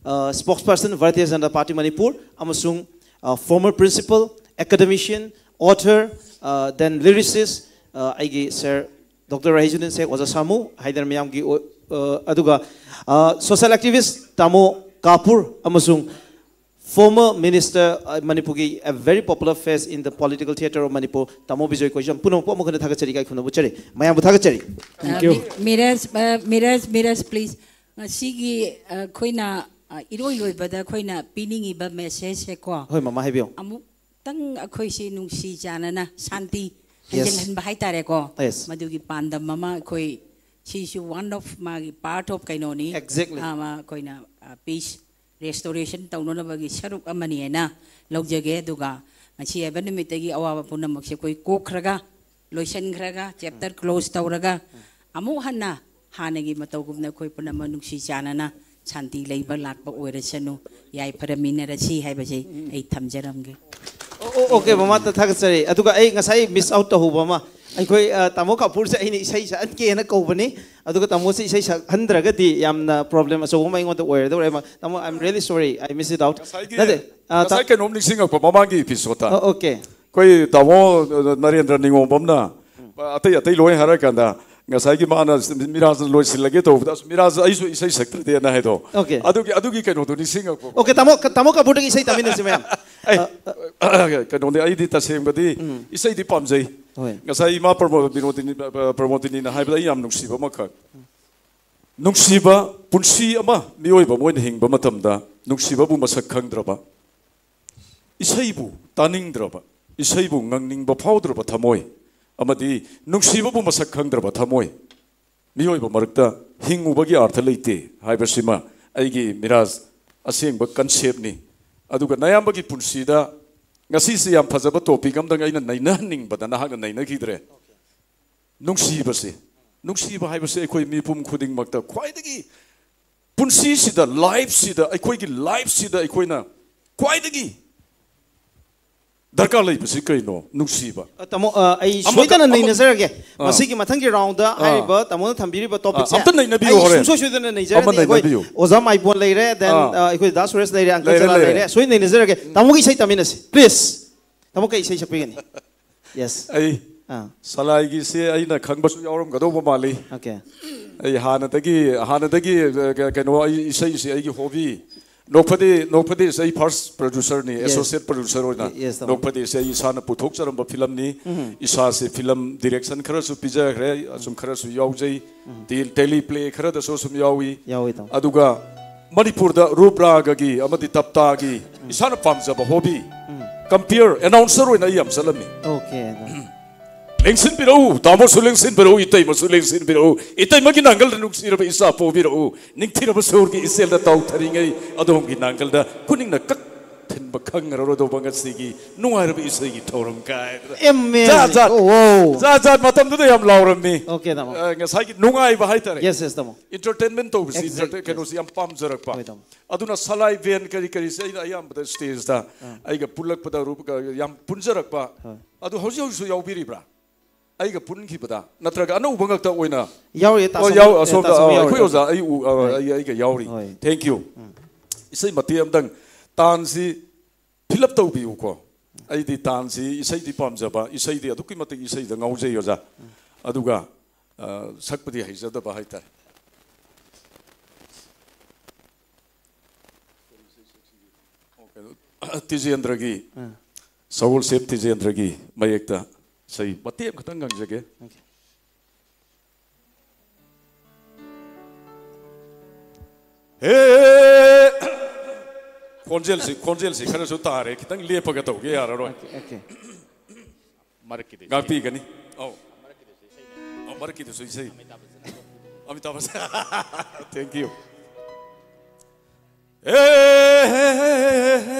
ꯑ, spokesperson Bharatiya Janata Party Manipur, ꯑꯃꯁꯨꯡ, ꯑ, former principal, academician, author, ꯑ, then lyricist, ꯑ, ꯑꯩꯒꯤ ꯁꯥꯔ ꯗꯣꯛꯇꯔ ꯔꯍꯤꯖꯨꯗꯤꯟ ꯁꯦꯈ ꯑꯣꯖꯥ ꯁꯥꯃꯨ ꯍꯥꯏꯗꯅ ꯃꯌꯥꯝꯒꯤ ꯑꯣ-, ꯑ, ꯑꯗꯨꯒ, ꯑ, social activist ꯇꯥꯃꯣ ꯀꯥꯄꯨꯔ ꯑꯃꯁꯨꯡ former minister, ꯑ, ꯃꯅꯤꯄꯨꯔꯒꯤ a very popular face in the political theatre of Manipur, ꯇꯥꯃꯣ ꯕꯤꯖꯣꯏ ꯀꯣꯏꯖꯝ, ꯄꯨꯝꯅꯃꯛꯄꯨ ꯑꯃꯨꯛ ꯍꯟꯅ ꯊꯥꯒꯠꯆꯔꯤ, ꯏꯀꯥꯏ ꯈꯨꯝꯅꯕ ꯎꯠꯆꯔꯤ꯫ ꯃꯌꯥꯝꯕꯨ ꯊꯥꯒꯠꯆꯔꯤ꯫ Thank ꯑ, you꯫ ꯃꯤ-, ꯃꯤꯔꯥꯖ, ꯑ, ꯃꯤꯔꯥꯖ, ꯃꯤꯔꯥꯖ, please꯫ ꯉꯁꯤꯒꯤ, ꯑ, ꯑꯩꯈꯣꯏꯅ, ꯑ, ꯏꯔꯣꯏ ꯂꯣꯏꯕꯗ ꯑꯩꯈꯣꯏꯅ ꯄꯤꯅꯤꯡꯉꯤꯕ message ꯁꯦꯀꯣ, ꯍꯣꯏ, ꯃꯃꯥ, ꯍꯥꯏꯕꯤꯌꯨ꯫ ꯑꯃꯨꯛꯇꯪ ꯑꯩꯈꯣꯏꯁꯤ ꯅꯨꯡꯁꯤ ꯆꯥꯟꯅꯅ ꯁꯥꯟꯇꯤ Yes. ꯍꯟꯖꯤꯜꯍꯟꯕ ꯍꯥꯏꯇꯥꯔꯦꯀꯣ꯫ Yes. ꯃꯗꯨꯒꯤ ꯄꯥꯟꯗꯝ ꯑꯃ ꯑꯩꯈꯣꯏ ꯁꯤꯁꯨ one of ꯃꯥꯒꯤ part of ꯀꯩꯅꯣꯅꯤ꯫ Exactly. ꯑ, ꯃꯥ ꯑꯩꯈꯣꯏꯅ, ꯑ, peace restoration ꯇꯧꯅꯅꯕꯒꯤ ꯁꯔꯨꯛ ꯑꯃꯅꯤ ꯍꯥꯏꯅ ꯂꯧꯖꯒꯦ꯫ ꯑꯗꯨꯒ ꯉꯁꯤ ꯍꯥꯏꯕ ꯅꯨꯃꯤꯠꯇꯒꯤ ꯑꯋꯥꯕ ꯄꯨꯝꯅꯃꯛꯁꯦ ꯑꯩꯈꯣꯏ ꯀꯣꯛꯈ꯭ꯔꯒ, ꯂꯣꯏꯁꯤꯟꯈ꯭ꯔꯒ, chapter close ꯇꯧꯔꯒ, ꯑꯃꯨꯛ ꯍꯟꯅ ꯍꯥꯟꯅꯒꯤ ꯃꯇꯧꯒꯨꯝꯅ ꯑꯩꯈꯣꯏ ꯄꯨꯝꯅꯃꯛ ꯅꯨꯡꯁꯤ ꯆꯥꯟꯅꯅ ꯁꯥꯟꯇꯤ ꯂꯩꯕ ꯂꯥꯛꯄ ꯑꯣꯏꯔꯁꯅꯨ, ꯌꯥꯏꯐꯔꯃꯤꯟꯅꯔꯁꯤ ꯍꯥꯏꯕꯁꯤ ꯑꯩ ꯊꯝꯖꯔꯝꯒꯦ꯫ ꯑꯣ, ꯑꯣ, okay, ꯃꯃꯥ, ꯊꯥꯒꯠꯆꯔꯤ꯫ ꯑꯗꯨꯒ ꯑꯩ ꯉꯁꯥꯏ miss out ꯇꯧꯍꯧꯕ ꯑꯃ, ꯑꯩꯈꯣꯏ, ꯑ, ꯇꯥꯃꯣ ꯀꯥꯄꯨꯔꯁꯦ ꯑꯩꯅ ꯏꯁꯩ ꯁꯛꯍꯟꯒꯦꯅ ꯀꯧꯕꯅꯤ, ꯑꯗꯨꯒ ꯇꯥꯃꯣꯁꯦ ꯏꯁꯩ ꯁꯛꯍꯟꯗ꯭ꯔꯒꯗꯤ ꯌꯥꯝꯅ problem ꯑꯆꯧꯕ ꯑꯃ ꯑꯩꯉꯣꯟꯗ ꯑꯣꯏꯔꯗꯧꯔꯦ꯫ ꯇꯥꯃꯣ, I'm really sorry, I miss it out꯫ ꯉꯁꯥꯏꯒꯤ, ꯅꯠꯇꯦ, ꯑ, ꯉꯁꯥꯏ ꯇꯥ-, ꯀꯩꯅꯣꯝ ꯅꯤꯡꯁꯤꯡꯉꯛꯄ ꯃꯃꯥꯡꯒꯤ episode ꯇ꯫ ꯑ, okay꯫ ꯑꯩꯈꯣꯏ ꯇꯥꯃꯣ, ꯑ, ꯅꯔꯦꯟꯗ꯭ꯔ ꯅꯤꯉꯣꯝꯕꯝꯅ, ꯑ, ꯑꯇꯩ ꯑꯇꯩ ꯂꯣꯏ ꯍꯥꯏꯔꯀꯥꯟꯗ, ꯉꯁꯥꯏꯒꯤ ꯃꯥꯅ ꯃꯤꯔꯥꯖ ꯂꯣꯏꯁꯤꯜꯂꯒꯦ ꯇꯧꯕꯗ, "ꯑꯁ, ꯃꯤꯔꯥꯖ, ꯑꯩꯁꯨ ꯏꯁꯩ ꯁꯛꯇ꯭ꯔꯗꯤꯅ" ꯍꯥꯏꯗꯣ꯫ Okay꯫ ꯑꯗꯨꯒꯤ, ꯑꯗꯨꯒꯤ ꯀꯩꯅꯣꯗꯣ ꯅꯤꯡꯁꯤꯡꯉꯛꯄ꯫ Okay, ꯇꯥꯃꯣ, ꯇꯥꯃꯣ ꯀꯥꯄꯨꯔꯗꯒꯤ ꯏꯁꯩ ꯇꯥꯃꯤꯟꯅꯁꯤ ꯃꯌꯥꯝ꯫ ꯑꯩ, ꯑ, ꯑ, ꯀꯩꯅꯣꯗꯤ, ꯑꯩꯗꯤ ꯇꯁꯦꯡꯕꯗꯤ ꯎꯝ꯫ ꯏꯁꯩꯗꯤ ꯄꯥꯝꯖꯩ꯫ ꯍꯣꯏ꯫ ꯉꯁꯥꯏ ꯏꯃꯥ ꯄ꯭ꯔꯃꯣ-, ꯕꯤꯅꯣꯗꯤꯅꯤ, ꯑ, ꯄ꯭ꯔꯃꯣꯗꯤꯅꯤꯅ ꯍꯥꯏꯕꯗ ꯑꯩ ꯌꯥꯝ ꯅꯨꯡꯁꯤꯕ ꯑꯃꯈꯛ꯫ ꯅꯨꯡꯁꯤꯕ ꯄꯨꯟꯁꯤ ꯑꯃ ꯃꯤꯑꯣꯏꯕ ꯑꯃ ꯑꯣꯏꯅ ꯍꯤꯡꯕ ꯃꯇꯝꯗ, ꯅꯨꯡꯁꯤꯕꯕꯨ ꯃꯁꯛ ꯈꯪꯗ꯭ꯔꯕ, ꯏꯁꯩꯕꯨ ꯇꯥꯅꯤꯡꯗ꯭ꯔꯕ, ꯏꯁꯩꯕꯨ ꯉꯪꯅꯤꯡꯕ ꯐꯥꯎꯗ꯭ꯔꯕ ꯊꯃꯣꯏ, ꯑꯃꯗꯤ ꯅꯨꯡꯁꯤꯕꯕꯨ ꯃꯁꯛ ꯈꯪꯗ꯭ꯔꯕ ꯊꯃꯣꯏ, ꯃꯤꯑꯣꯏꯕ ꯃꯔꯛꯇ ꯍꯤꯡꯉꯨꯕꯒꯤ ꯑꯥꯔꯊ ꯂꯩꯇꯦ ꯍꯥꯏꯕꯁꯤꯃ ꯑꯩꯒꯤ ꯃꯤꯔꯥꯖ ꯑꯁꯦꯡꯕ ꯀꯟꯁꯦꯞꯅꯤ꯫ ꯑꯗꯨꯒ ꯅꯌꯥꯝꯕꯒꯤ ꯄꯨꯟꯁꯤꯗ ꯉꯁꯤꯁꯦ ꯌꯥꯝ ꯐꯖꯕ ꯇꯣꯄꯤꯛ ꯑꯃꯗꯪ ꯑꯩꯅ ꯅꯩꯅꯍꯟꯅꯤꯡꯕꯗ ꯅꯍꯥꯛꯅ ꯅꯩꯅꯈꯤꯗ꯭ꯔꯦ꯫ ꯅꯨꯡꯁꯤꯕꯁꯦ, ꯅꯨꯡꯁꯤꯕ ꯍꯥꯏꯕꯁꯦ ꯑꯩꯈꯣꯏ ꯃꯤꯄꯨꯝ ꯈꯨꯗꯤꯡꯃꯛꯇ ꯈ꯭ꯋꯥꯏꯗꯒꯤ, ꯄꯨꯟꯁꯤꯁꯤꯗ, ꯂꯥꯏꯐꯁꯤꯗ, ꯑꯩꯈꯣꯏꯒꯤ ꯂꯥꯏꯐꯁꯤꯗ ꯑꯩꯈꯣꯏꯅ ꯈ꯭ꯋꯥꯏꯗꯒꯤ ꯗꯔꯀꯥꯔ ꯂꯩꯕꯁꯤ ꯀꯩꯅꯣ? ꯅꯨꯡꯁꯤꯕ꯫ ꯑ, ꯇꯥꯃꯣ, ꯑ, ꯑꯩ ꯑꯃꯒ-, ꯁꯣꯏꯗꯅ ꯑꯃ-, ꯅꯩꯅꯖꯔꯒꯦ꯫ ꯑꯥ꯫ ꯃꯁꯤꯒꯤ ꯃꯊꯪꯒꯤ ꯔꯥꯎꯟꯗ ꯑꯥ꯫ ꯍꯥꯏꯔꯤꯕ ꯇꯥꯃꯣꯅ ꯊꯝꯕꯤꯔꯤꯕ ꯑꯥ, ꯇꯣꯄꯤꯛꯁꯦ ꯑꯝꯇ ꯅꯩꯅꯕꯤꯌꯨ ꯑꯩ ꯍꯣꯔꯦꯟ꯫ ꯁꯨꯡꯁꯣꯏ ꯁꯣꯏꯗꯅ ꯅꯩꯖꯔꯅꯤ꯫ ꯑꯃ ꯑꯩꯈꯣꯏ ꯅꯩꯅꯕꯤꯌꯨ꯫ ꯑꯣꯖꯥ ꯃꯥꯏꯕꯣꯟ ꯂꯩꯔꯦ, then, ꯑꯥ꯫ ꯑ, ꯑꯩꯈꯣꯏ ꯗꯥ ꯁꯨꯔꯦꯁ ꯂꯩꯔꯦ, ꯑꯪꯀꯜ ꯂꯩꯔꯦ, ꯆꯂꯥ ꯂꯩꯔꯦ꯫ ꯂꯩꯔꯦ꯫ ꯁꯣꯏ ꯅꯩꯅꯖꯔꯒꯦ꯫ ꯇꯥꯃꯣꯒꯤ ꯏꯁꯩ ꯇꯥꯃꯤꯟꯅꯁꯤ, please꯫ ꯇꯥꯃꯣ ꯀꯩ ꯏꯁꯩ ꯁꯛꯄꯤꯒꯅꯤ? Yes꯫ ꯑꯩ ꯑꯥ꯫ ꯁꯂꯥꯏꯒꯤꯁꯦ ꯑꯩꯅ ꯈꯪꯕꯁꯨ ꯌꯥꯎꯔꯝꯒꯗꯧꯕ ꯃꯥꯜꯂꯤ꯫ Okay꯫ ꯑꯩ ꯍꯥꯟꯅꯗꯒꯤ, ꯍꯥꯟꯅꯗꯒꯤ, ꯑ, ꯀ-, ꯀꯩꯅꯣ, ꯑꯩ ꯏꯁꯩꯁꯦ ꯑꯩꯒꯤ ꯍꯣꯕꯤ꯫ ꯅꯣꯛꯐꯗꯦ, ꯅꯣꯛꯐꯗꯦꯁꯦ ꯑꯩ ꯐꯥꯔꯁ ꯄ꯭ꯔꯣꯗ꯭ꯌꯨꯁꯔꯅꯤ, Yes꯫ ꯑꯦꯁꯣꯁꯤꯌꯦꯠ ꯄ꯭ꯔꯣꯗ꯭ꯌꯨꯁꯔ ꯑꯣꯏꯅ꯫ Yes, ꯇꯥꯃꯣ꯫ ꯅꯣꯛꯐꯗꯦꯁꯦ ꯑꯩ ꯏꯁꯥꯅ ꯄꯨꯊꯣꯛꯆꯔꯝꯕ ꯐꯤꯂꯝꯅꯤ꯫ ꯎꯝ꯫ ꯏꯁꯥꯁꯦ ꯐꯤꯂꯝ ꯗꯤꯔꯦꯛꯁꯟ ꯈꯔꯁꯨ ꯄꯤꯖꯈ꯭ꯔꯦ, ꯑꯁꯨꯝ ꯈꯔꯁꯨ ꯌꯥꯎꯖꯩ꯫ ꯎꯝ꯫ ꯇꯦ-, ꯇꯦꯂꯤ ꯄ꯭ꯂꯦ ꯈꯔꯗꯁꯨ ꯑꯁꯨꯝ ꯌꯥꯎꯏ꯫ ꯌꯥꯎꯏ, ꯇꯥꯃꯣ꯫ ꯑꯗꯨꯒ ꯃꯅꯤꯄꯨꯔꯗ ꯔꯨꯞ ꯔꯥꯒꯒꯤ ꯑꯃꯗꯤ ꯇꯞꯇꯥꯒꯤ ꯎꯝ꯫ ꯏꯁꯥꯅ ꯄꯥꯝꯖꯕ ꯍꯣꯕꯤ, ꯎꯝ꯫ ꯀꯝꯄꯤꯌꯔ, ꯑꯦꯅꯥꯎꯟꯁꯔ ꯑꯣꯏꯅ ꯑꯩ ꯌꯥꯝ ꯆꯠꯂꯝꯃꯤ꯫ Okay, ꯇꯥꯃꯣ꯫ ꯂꯦꯡꯁꯤꯟꯕꯤꯔꯛꯎ, ꯇꯥꯃꯣꯁꯨ ꯂꯦꯡꯁꯤꯟꯕꯤꯔꯛꯎ, ꯏꯇꯩꯃꯁꯨ ꯂꯦꯡꯁꯤꯟꯕꯤꯔꯛꯎ, ꯏꯇꯩꯃꯒꯤ ꯅꯥꯡꯒꯜꯗ ꯅꯨꯡꯁꯤꯔꯕ ꯏꯆꯥ ꯄꯣꯕꯤꯔꯛꯎ, ꯅꯤꯡꯊꯤꯔꯕ ꯁꯣꯔꯒꯤ ꯏꯆꯦꯜꯗ ꯇꯥꯎꯊꯔꯤꯉꯩ ꯑꯗꯣꯝꯒꯤ ꯅꯥꯡꯒꯜꯗ ꯈꯨꯅꯤꯡꯅ ꯀꯛ ꯊꯤꯟꯕ ꯈꯪꯉꯔꯣꯏꯗꯧꯕ ꯉꯁꯤꯒꯤ ꯅꯨꯡꯉꯥꯏꯔꯕ ꯏꯁꯩꯒꯤ ꯊꯧꯔꯝ ꯀꯥꯏꯗꯅ꯫ Amazing꯫ ꯖꯥꯠ ꯖꯥꯠ꯫ Oh, wow꯫ ꯖꯥꯠ ꯖꯥꯠ ꯃꯇꯝꯗꯨꯗ ꯌꯥꯝ ꯂꯥꯎꯔꯝꯃꯤ꯫ Okay, ꯇꯥꯃꯣ꯫ ꯑ, ꯉꯁꯥꯏꯒꯤ ꯅꯨꯡꯉꯥꯏꯕ ꯍꯥꯏꯇꯥꯔꯦ꯫ Yes, yes, ꯇꯥꯃꯣ꯫ Entertainment ꯇꯧꯕꯁꯤ, Exact, entertain-, yes꯫ ꯀꯩꯅꯣꯁꯤ ꯌꯥꯝ ꯄꯥꯝꯖꯔꯛꯄ꯫ ꯍꯣꯏ, ꯇꯥꯃꯣ꯫ ꯑꯗꯨꯅ ꯁꯂꯥꯏ ꯕꯦꯟ ꯀꯔꯤ ꯀꯔꯤꯁꯦ ꯑꯩꯅ ꯑꯌꯥꯝꯕꯗ ꯁ꯭ꯇꯦꯖꯇ ꯑꯥ꯫ ꯑꯩꯒ ꯄꯨꯜꯂꯛꯄꯗ ꯔꯨꯞ-, ꯌꯥꯝ ꯄꯨꯟꯖꯔꯛꯄ꯫ ꯍꯣꯏ꯫ ꯑꯗꯨ ꯍꯧꯖꯤꯛ ꯍꯧꯖꯤꯛꯁꯨ ꯌꯥꯎꯕꯤꯔꯤꯕ꯭ꯔꯥ? ꯑꯩꯒ ꯄꯨꯟꯈꯤꯕꯗ ꯅꯠꯇ꯭ꯔꯒ ꯑꯅꯧꯕ ꯉꯛꯇ ꯑꯣꯏꯅ? ꯌꯥꯎꯔꯤꯌꯦ, ꯑꯣ, ꯇꯥꯁꯣꯝ-, ꯌꯥꯎ-, ꯑꯦ, ꯑꯁꯣꯝꯗ, ꯇꯥꯁꯣꯝ ꯑ, ꯌꯥꯎꯔꯤ, ꯑꯩꯈꯣꯏ ꯇꯥꯁꯣꯝ꯫ ꯑꯣꯖꯥ ꯑꯩ ꯎ-, ꯑ, ꯍꯣꯏ꯫ ꯑꯩ, ꯑꯩꯒ ꯌꯥꯎꯔꯤ꯫ ꯍꯣꯏ꯫ Thank you꯫ ꯎꯝ꯫ ꯏꯁꯩ ꯃꯇꯦꯛ ꯑꯃꯇꯪ, ꯇꯥꯟꯁꯤ fill up ꯇꯧꯕꯤꯌꯨꯀꯣ꯫ ꯑꯩꯗꯤ ꯇꯥꯟꯁꯤ, ꯏꯁꯩꯗꯤ ꯄꯥꯝꯖꯕ, ꯏꯁꯩꯗꯤ ꯑꯗꯨꯛꯀꯤ ꯃꯇꯤꯛ ꯏꯁꯩꯗ ꯉꯥꯎꯖꯩ ꯑꯣꯖꯥ꯫ ꯎꯝ꯫ ꯑꯗꯨꯒ, ꯑ, ꯁꯛꯄꯗꯤ ꯍꯩꯖꯗꯕ ꯍꯥꯏꯇꯥꯔꯦ꯫ ꯀꯩꯅꯣ, ꯇꯤꯖꯦꯟꯗ꯭ꯔꯒꯤ, ꯎꯝ꯫ ꯁꯒꯣꯜꯁꯦꯞ ꯇꯤꯖꯦꯟꯗ꯭ꯔꯒꯤ ꯃꯌꯦꯛꯇ ꯏꯁꯩ ꯃꯇꯦꯛ ꯑꯃꯈꯛꯇꯪ ꯉꯪꯖꯒꯦ꯫ Okay꯫ ꯍꯦ! ꯈꯣꯟꯖꯦꯜꯁꯤ, ꯈꯣꯟꯖꯦꯜꯁꯤ ꯈꯔꯁꯨ ꯇꯥꯔꯦ, ꯈꯤꯇꯪ ꯂꯦꯞꯄꯒ ꯇꯧꯒꯦ, ꯌꯥꯔꯔꯣꯏ꯫ Okay, okay. ꯉꯥꯛꯄꯤꯒꯅꯤ꯫ ꯑꯧ꯫ ꯑꯧ, ꯃꯔꯛꯀꯤꯗꯨꯁꯨ ꯏꯁꯩ꯫ ꯑꯃꯤꯇꯥꯕ ꯕꯆꯟ꯫ Thank you꯫ ꯑꯦ,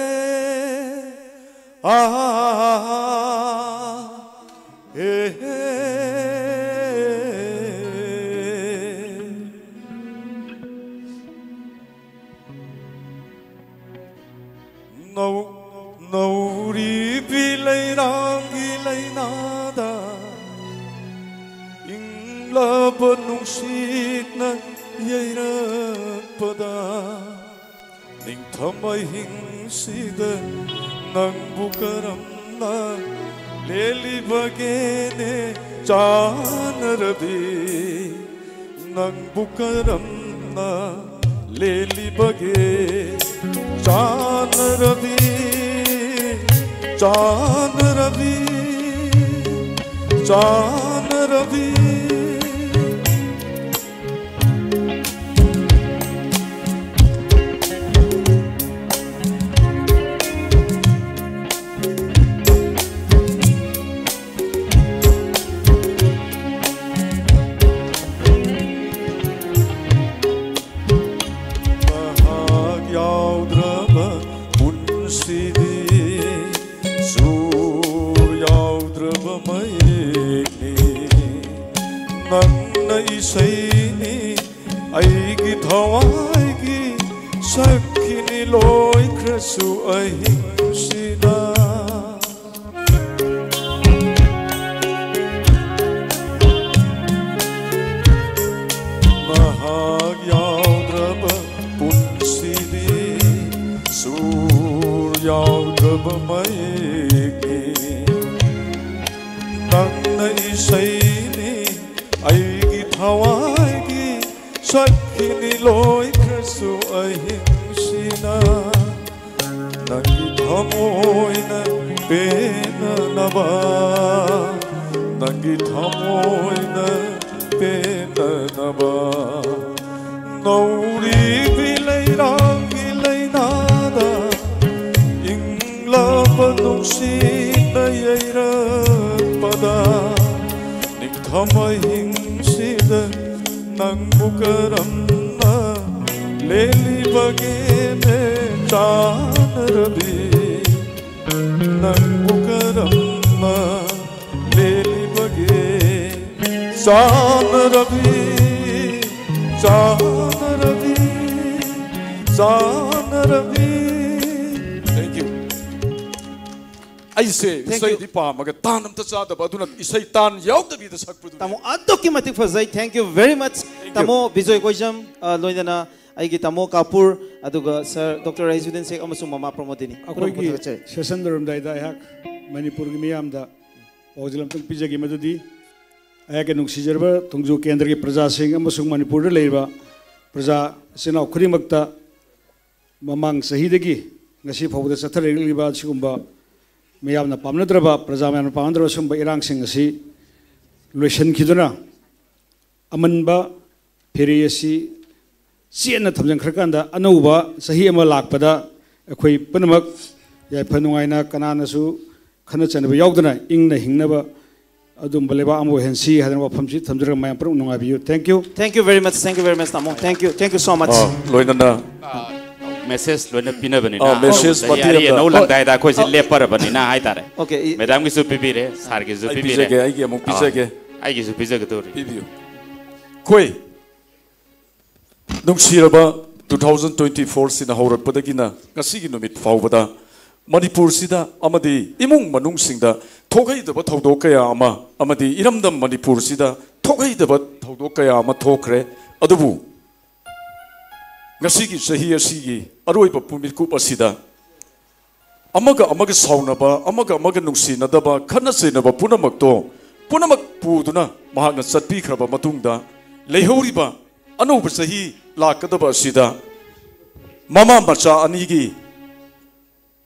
ꯑꯥ, ꯑꯦ꯫ ꯅꯧ-, ꯅꯧꯔꯤꯕꯤ ꯂꯩꯔꯥꯡꯒꯤ ꯂꯩꯅꯥꯗ ꯏꯪꯂꯕ ꯅꯨꯡꯁꯤꯠꯅ ꯌꯩꯔꯛꯄꯗ, ꯅꯤꯡꯊꯝ ꯑꯍꯤꯡꯁꯤꯗ ꯅꯪꯕꯨ ꯀꯔꯝꯅ ꯂꯦꯜꯂꯤꯕꯒꯦꯅꯦ ꯆꯥꯟꯅꯔꯕꯤ? ꯅꯪꯕꯨ ꯀꯔꯝꯅ ꯂꯦꯜꯂꯤꯕꯒꯦ? ꯆꯥꯟꯅꯔꯕꯤ, ꯆꯥꯟꯅꯔꯕꯤ, ꯆꯥꯟꯅꯔꯕꯤ꯫ ꯃꯍꯥꯛ ꯌꯥꯎꯗ꯭ꯔꯕ ꯄꯨꯟꯁꯤꯗꯤ ꯁꯨꯔ ꯌꯥꯎꯗ꯭ꯔꯕ ꯃꯌꯦꯛꯅꯤ꯫ ꯅꯪꯅ ꯏꯁꯩꯅꯤ ꯑꯩꯒꯤ ꯊꯋꯥꯏꯒꯤ ꯁꯛꯈꯤꯅꯤ ꯂꯣꯏꯈ꯭ꯔꯁꯨ ꯑꯍꯤꯡꯁꯤꯗ꯫ ꯃꯍꯥꯛ ꯌꯥꯎꯗ꯭ꯔꯕ ꯄꯨꯟꯁꯤꯗꯤ ꯁꯨꯔ ꯌꯥꯎꯗ꯭ꯔꯕ ꯃꯌꯦꯛꯅꯤ꯫ ꯅꯪꯅ ꯏꯁꯩꯅꯤ ꯑꯩꯒꯤ ꯊꯋꯥꯏꯒꯤ ꯁꯛꯈꯤꯅꯤ ꯂꯣꯏꯈ꯭ꯔꯁꯨ ꯑꯍꯤꯡꯁꯤꯅ꯫ ꯅꯪꯒꯤ ꯊꯃꯣꯏꯅ ꯄꯦꯟꯅꯅꯕ, ꯅꯪꯒꯤ ꯊꯃꯣꯏꯅ ꯄꯦꯟꯅꯅꯕ ꯅꯧꯔꯤꯕꯤ ꯅꯨꯡꯁꯤꯅ ꯌꯩꯔꯛꯄꯗ ꯅꯤꯡꯊꯝ ꯑꯍꯤꯡꯁꯤꯗ ꯅꯪꯕꯨ ꯀꯔꯝꯅ ꯂꯦꯜꯂꯤꯕꯒꯦꯅꯦ ꯆꯥꯟꯅꯔꯕꯤ? ꯅꯪꯕꯨ ꯀꯔꯝꯅ ꯂꯦꯜꯂꯤꯕꯒꯦ? ꯆꯥꯟꯅꯔꯕꯤ, ꯆꯥꯟꯅꯔꯕꯤ, ꯆꯥꯟꯅꯔꯕꯤ꯫ Thank you. ꯑꯩꯁꯦ Thank you. ꯏꯁꯩꯗꯤ ꯄꯥꯝꯃꯒ ꯇꯥꯟ ꯑꯝꯇ ꯆꯥꯗꯕ, ꯑꯗꯨꯅ ꯏꯁꯩ ꯇꯥꯟ ꯌꯥꯎꯗꯕꯤꯗ ꯁꯛꯄꯗꯨꯅꯤ꯫ ꯇꯥꯃꯣ, ꯑꯗꯨꯛꯀꯤ ꯃꯇꯤꯛ ꯐꯖꯩ꯫ Thank you very much. Thank you. ꯇꯥꯃꯣ ꯕꯤꯖꯣꯏ ꯀꯣꯏꯖꯝ, ꯑ, ꯂꯣꯏꯅꯅ ꯑꯩꯒꯤ ꯇꯥꯃꯣ ꯀꯥꯄꯨꯔ, ꯑꯗꯨꯒ ꯁꯥꯔ ꯗꯣꯛꯇꯔ ꯔꯍꯤꯖꯨꯗꯤꯟ ꯁꯦꯈ ꯑꯃꯁꯨꯡ ꯃꯃꯥ ꯄ꯭ꯔꯃꯣꯗꯤꯅꯤ꯫ ꯄꯨꯝꯅꯃꯛꯄꯨ ꯑꯩꯈꯣꯏꯒꯤ ꯊꯥꯒꯠꯆꯔꯤ꯫ Session ꯂꯣꯏꯔꯝꯗꯥꯏꯗ ꯑꯩꯍꯥꯛ ꯃꯅꯤꯄꯨꯔꯒꯤ ꯃꯤꯌꯥꯝꯗ ꯄꯥꯎꯖꯦꯜ ꯑꯝꯇꯪ ꯄꯤꯖꯒꯦ꯫ ꯃꯗꯨꯗꯤ ꯑꯩꯍꯥꯛꯀꯤ ꯅꯨꯡꯁꯤꯖꯔꯕ ꯊꯣꯡꯖꯨ ꯀꯦꯟꯗ꯭ꯔꯒꯤ ꯄ꯭ꯔꯖꯥꯁꯤꯡ ꯑꯃꯁꯨꯡ ꯃꯅꯤꯄꯨꯔꯗ ꯂꯩꯔꯤꯕ ꯄ꯭ꯔꯖꯥ ꯏꯆꯤꯟ ꯏꯅꯥꯎ ꯈꯨꯗꯤꯡꯃꯛꯇ ꯃꯃꯥꯡ ꯆꯍꯤꯗꯒꯤ ꯉꯁꯤ ꯐꯥꯎꯕꯗ ꯆꯠꯊꯔꯛꯂꯤꯕ ꯑꯁꯤꯒꯨꯝꯕ ꯃꯤꯌꯥꯝꯅ ꯄꯥꯝꯅꯗ꯭ꯔꯕ, ꯄ꯭ꯔꯖꯥ ꯃꯌꯥꯝꯅ ꯄꯥꯝꯅꯗ꯭ꯔꯕ ꯁꯤꯒꯨꯝꯕ ꯏꯔꯥꯡꯁꯤꯡ ꯑꯁꯤ ꯂꯣꯏꯁꯤꯟꯈꯤꯗꯨꯅ, ꯑꯃꯟꯕ ꯐꯦꯔꯤ ꯑꯁꯤ ꯆꯦꯠꯅ ꯊꯝꯖꯤꯟꯈ꯭ꯔꯀꯥꯟꯗ, ꯑꯅꯧꯕ ꯆꯍꯤ ꯑꯃ ꯂꯥꯛꯄꯗ ꯑꯩꯈꯣꯏ ꯄꯨꯝꯅꯃꯛ ꯌꯥꯏꯐ ꯅꯨꯡꯉꯥꯏꯅ, ꯀꯅꯥꯅꯁꯨ ꯈꯠꯅ ꯆꯩꯅꯕ ꯌꯥꯎꯗꯅ ꯏꯪꯅ ꯍꯤꯡꯅꯕ ꯑꯗꯨꯝꯕ ꯂꯩꯕꯥꯛ ꯑꯃ ꯑꯣꯏꯍꯟꯁꯤ ꯍꯥꯏꯗꯅ ꯋꯥꯐꯝꯁꯤ ꯊꯝꯖꯔꯒ, ꯃꯌꯥꯝ ꯄꯨꯝꯅꯃꯛ ꯅꯨꯡꯉꯥꯏꯕꯤꯌꯨ꯫ Thank you. Thank you very much, thank you very much, ꯇꯥꯃꯣ꯫ Thank you, thank you so much. ꯑ, ꯂꯣꯏꯅꯅ ꯑ, message ꯂꯣꯏꯅ ꯄꯤꯅꯕꯅꯤꯅ, ꯑ, message ꯑꯍꯧꯕꯗ ꯃꯇꯦꯛ ꯌꯥꯔꯤ ꯑꯃ꯫ ꯅꯧ ꯂꯪꯗꯥꯏꯗ ꯑꯩꯈꯣꯏꯁꯦ ꯑ, ꯂꯦꯞꯄꯔꯕꯅꯤꯅ ꯍꯥꯏꯇꯥꯔꯦ꯫ Okay, ꯏ- Madamꯒꯤꯁꯨ ꯄꯤꯕꯤꯔꯦ, sirꯒꯤꯁꯨ ꯑꯩ ꯄꯤꯕꯤꯔꯦ꯫ ꯄꯤꯖꯒꯦ, ꯑꯩꯒꯤ ꯑꯃꯨꯛ ꯑ, ꯄꯤꯖꯒꯦ꯫ ꯑꯩꯒꯤꯁꯨ ꯄꯤꯖꯒꯗꯧꯔꯤ꯫ ꯄꯤꯕꯤꯌꯨ꯫ ꯑꯩꯈꯣꯏ ꯅꯨꯡꯁꯤꯔꯕ two thousand twenty-four ꯁꯤꯅ ꯍꯧꯔꯛꯄꯗꯒꯤꯅ ꯉꯁꯤꯒꯤ ꯅꯨꯃꯤꯠ ꯐꯥꯎꯕꯗ ꯃꯅꯤꯄꯨꯔꯁꯤꯗ ꯑꯃꯗꯤ ꯏꯃꯨꯡ ꯃꯅꯨꯡꯁꯤꯡꯗ ꯊꯣꯛꯍꯩꯗꯕ ꯊꯧꯗꯣꯛ ꯀꯌꯥ ꯑꯃ ꯑꯃꯗꯤ ꯏꯔꯝꯗꯝ ꯃꯅꯤꯄꯨꯔꯁꯤꯗ ꯊꯣꯛꯍꯩꯗꯕ ꯊꯧꯗꯣꯛ ꯀꯌꯥ ꯑꯃ ꯊꯣꯛꯈ꯭ꯔꯦ꯫ ꯑꯗꯨꯕꯨ ꯉꯁꯤꯒꯤ ꯆꯍꯤ ꯑꯁꯤꯒꯤ ꯑꯔꯣꯏꯕ ꯄꯨꯡ ꯃꯤꯀꯨꯞ ꯑꯁꯤꯗ ꯑꯃꯒ ꯑꯃꯒ ꯁꯥꯎꯅꯕ, ꯑꯃꯒ ꯑꯃꯒ ꯅꯨꯡꯁꯤꯅꯗꯕ, ꯈꯠꯅ ꯆꯩꯅꯕ ꯄꯨꯝꯅꯃꯛꯇꯣ, ꯄꯨꯝꯅꯃꯛ ꯄꯨꯗꯨꯅ ꯃꯍꯥꯛꯅ ꯆꯠꯄꯤꯈ꯭ꯔꯕ ꯃꯇꯨꯡꯗ, ꯂꯩꯍꯧꯔꯤꯕ ꯑꯅꯧꯕ ꯆꯍꯤ ꯂꯥꯛꯀꯗꯕ ꯑꯁꯤꯗ ꯃꯃꯥ ꯃꯆꯥ ꯑꯅꯤꯒꯤ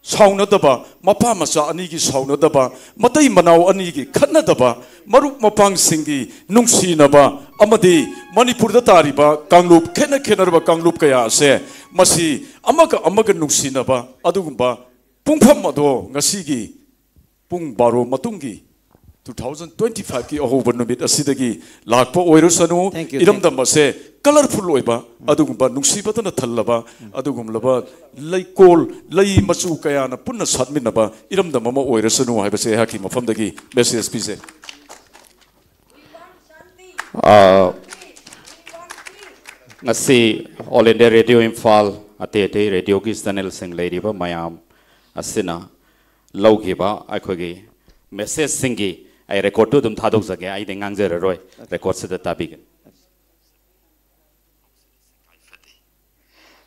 ꯁꯥꯎꯅꯗꯕ, ꯃꯄꯥ ꯃꯆꯥ ꯑꯅꯤꯒꯤ ꯁꯥꯎꯅꯗꯕ, ꯃꯇꯩ ꯃꯅꯥꯎ ꯑꯅꯤꯒꯤ ꯈꯠꯅꯗꯕ, ꯃꯔꯨꯞ ꯃꯄꯥꯡꯁꯤꯡꯒꯤ ꯅꯨꯡꯁꯤꯅꯕ, ꯑꯃꯗꯤ ꯃꯅꯤꯄꯨꯔꯗ ꯇꯥꯔꯤꯕ ꯀꯥꯡꯂꯨꯞ, ꯈꯦꯠꯅ ꯈꯦꯠꯅꯔꯕ ꯀꯥꯡꯂꯨꯞ ꯀꯌꯥ ꯑꯁꯦ, ꯃꯁꯤ ꯑꯃꯒ ꯑꯃꯒ ꯅꯨꯡꯁꯤꯅꯕ ꯑꯗꯨꯒꯨꯝꯕ ꯄꯨꯡꯐꯝ ꯑꯗꯣ ꯉꯁꯤꯒꯤ ꯄꯨꯡ ꯕꯥꯔꯣ ꯃꯇꯨꯡꯒꯤ two thousand twenty five ꯀꯤ ꯑꯍꯧꯕ ꯅꯨꯃꯤꯠ ꯑꯁꯤꯗꯒꯤ ꯂꯥꯛꯄ ꯑꯣꯏꯔꯁꯅꯨ꯫ Thank you, thank you. ꯏꯔꯝꯗꯝ ꯑꯁꯦ colorful ꯑꯣꯏꯕ, ꯑꯗꯨꯒꯨꯝꯕ ꯅꯨꯡꯁꯤꯕꯇꯅ ꯊꯜꯂꯕ, ꯑꯗꯨꯒꯨꯝꯂꯕ ꯂꯩꯀꯣꯜ, ꯂꯩ ꯃꯆꯨ ꯀꯌꯥꯅ ꯄꯨꯟꯅ ꯁꯥꯠꯃꯤꯟꯅꯕ ꯏꯔꯝꯗꯝ ꯑꯃ ꯑꯣꯏꯔꯁꯅꯨ ꯍꯥꯏꯕꯁꯦ ꯑꯩꯍꯥꯛꯀꯤ ꯃꯐꯝꯗꯒꯤ message ꯄꯤꯖꯩ꯫ ꯑꯥ, ꯉꯁꯤ All India Radio Imphal, ꯑꯇꯩ ꯑꯇꯩ radioꯒꯤ channelꯁꯤꯡ ꯂꯩꯔꯤꯕ ꯃꯌꯥꯝ ꯑꯁꯤꯅ ꯂꯧꯈꯤꯕ ꯑꯩꯈꯣꯏꯒꯤ messageꯁꯤꯡꯒꯤ ꯑꯩ recordꯇꯨ ꯑꯗꯨꯝ ꯊꯥꯗꯣꯛꯆꯒꯦ꯫ ꯑꯩꯗꯤ ꯉꯥꯡꯖꯔꯔꯣꯏ, recordꯁꯤꯗ ꯇꯥꯕꯤꯒꯅꯤ꯫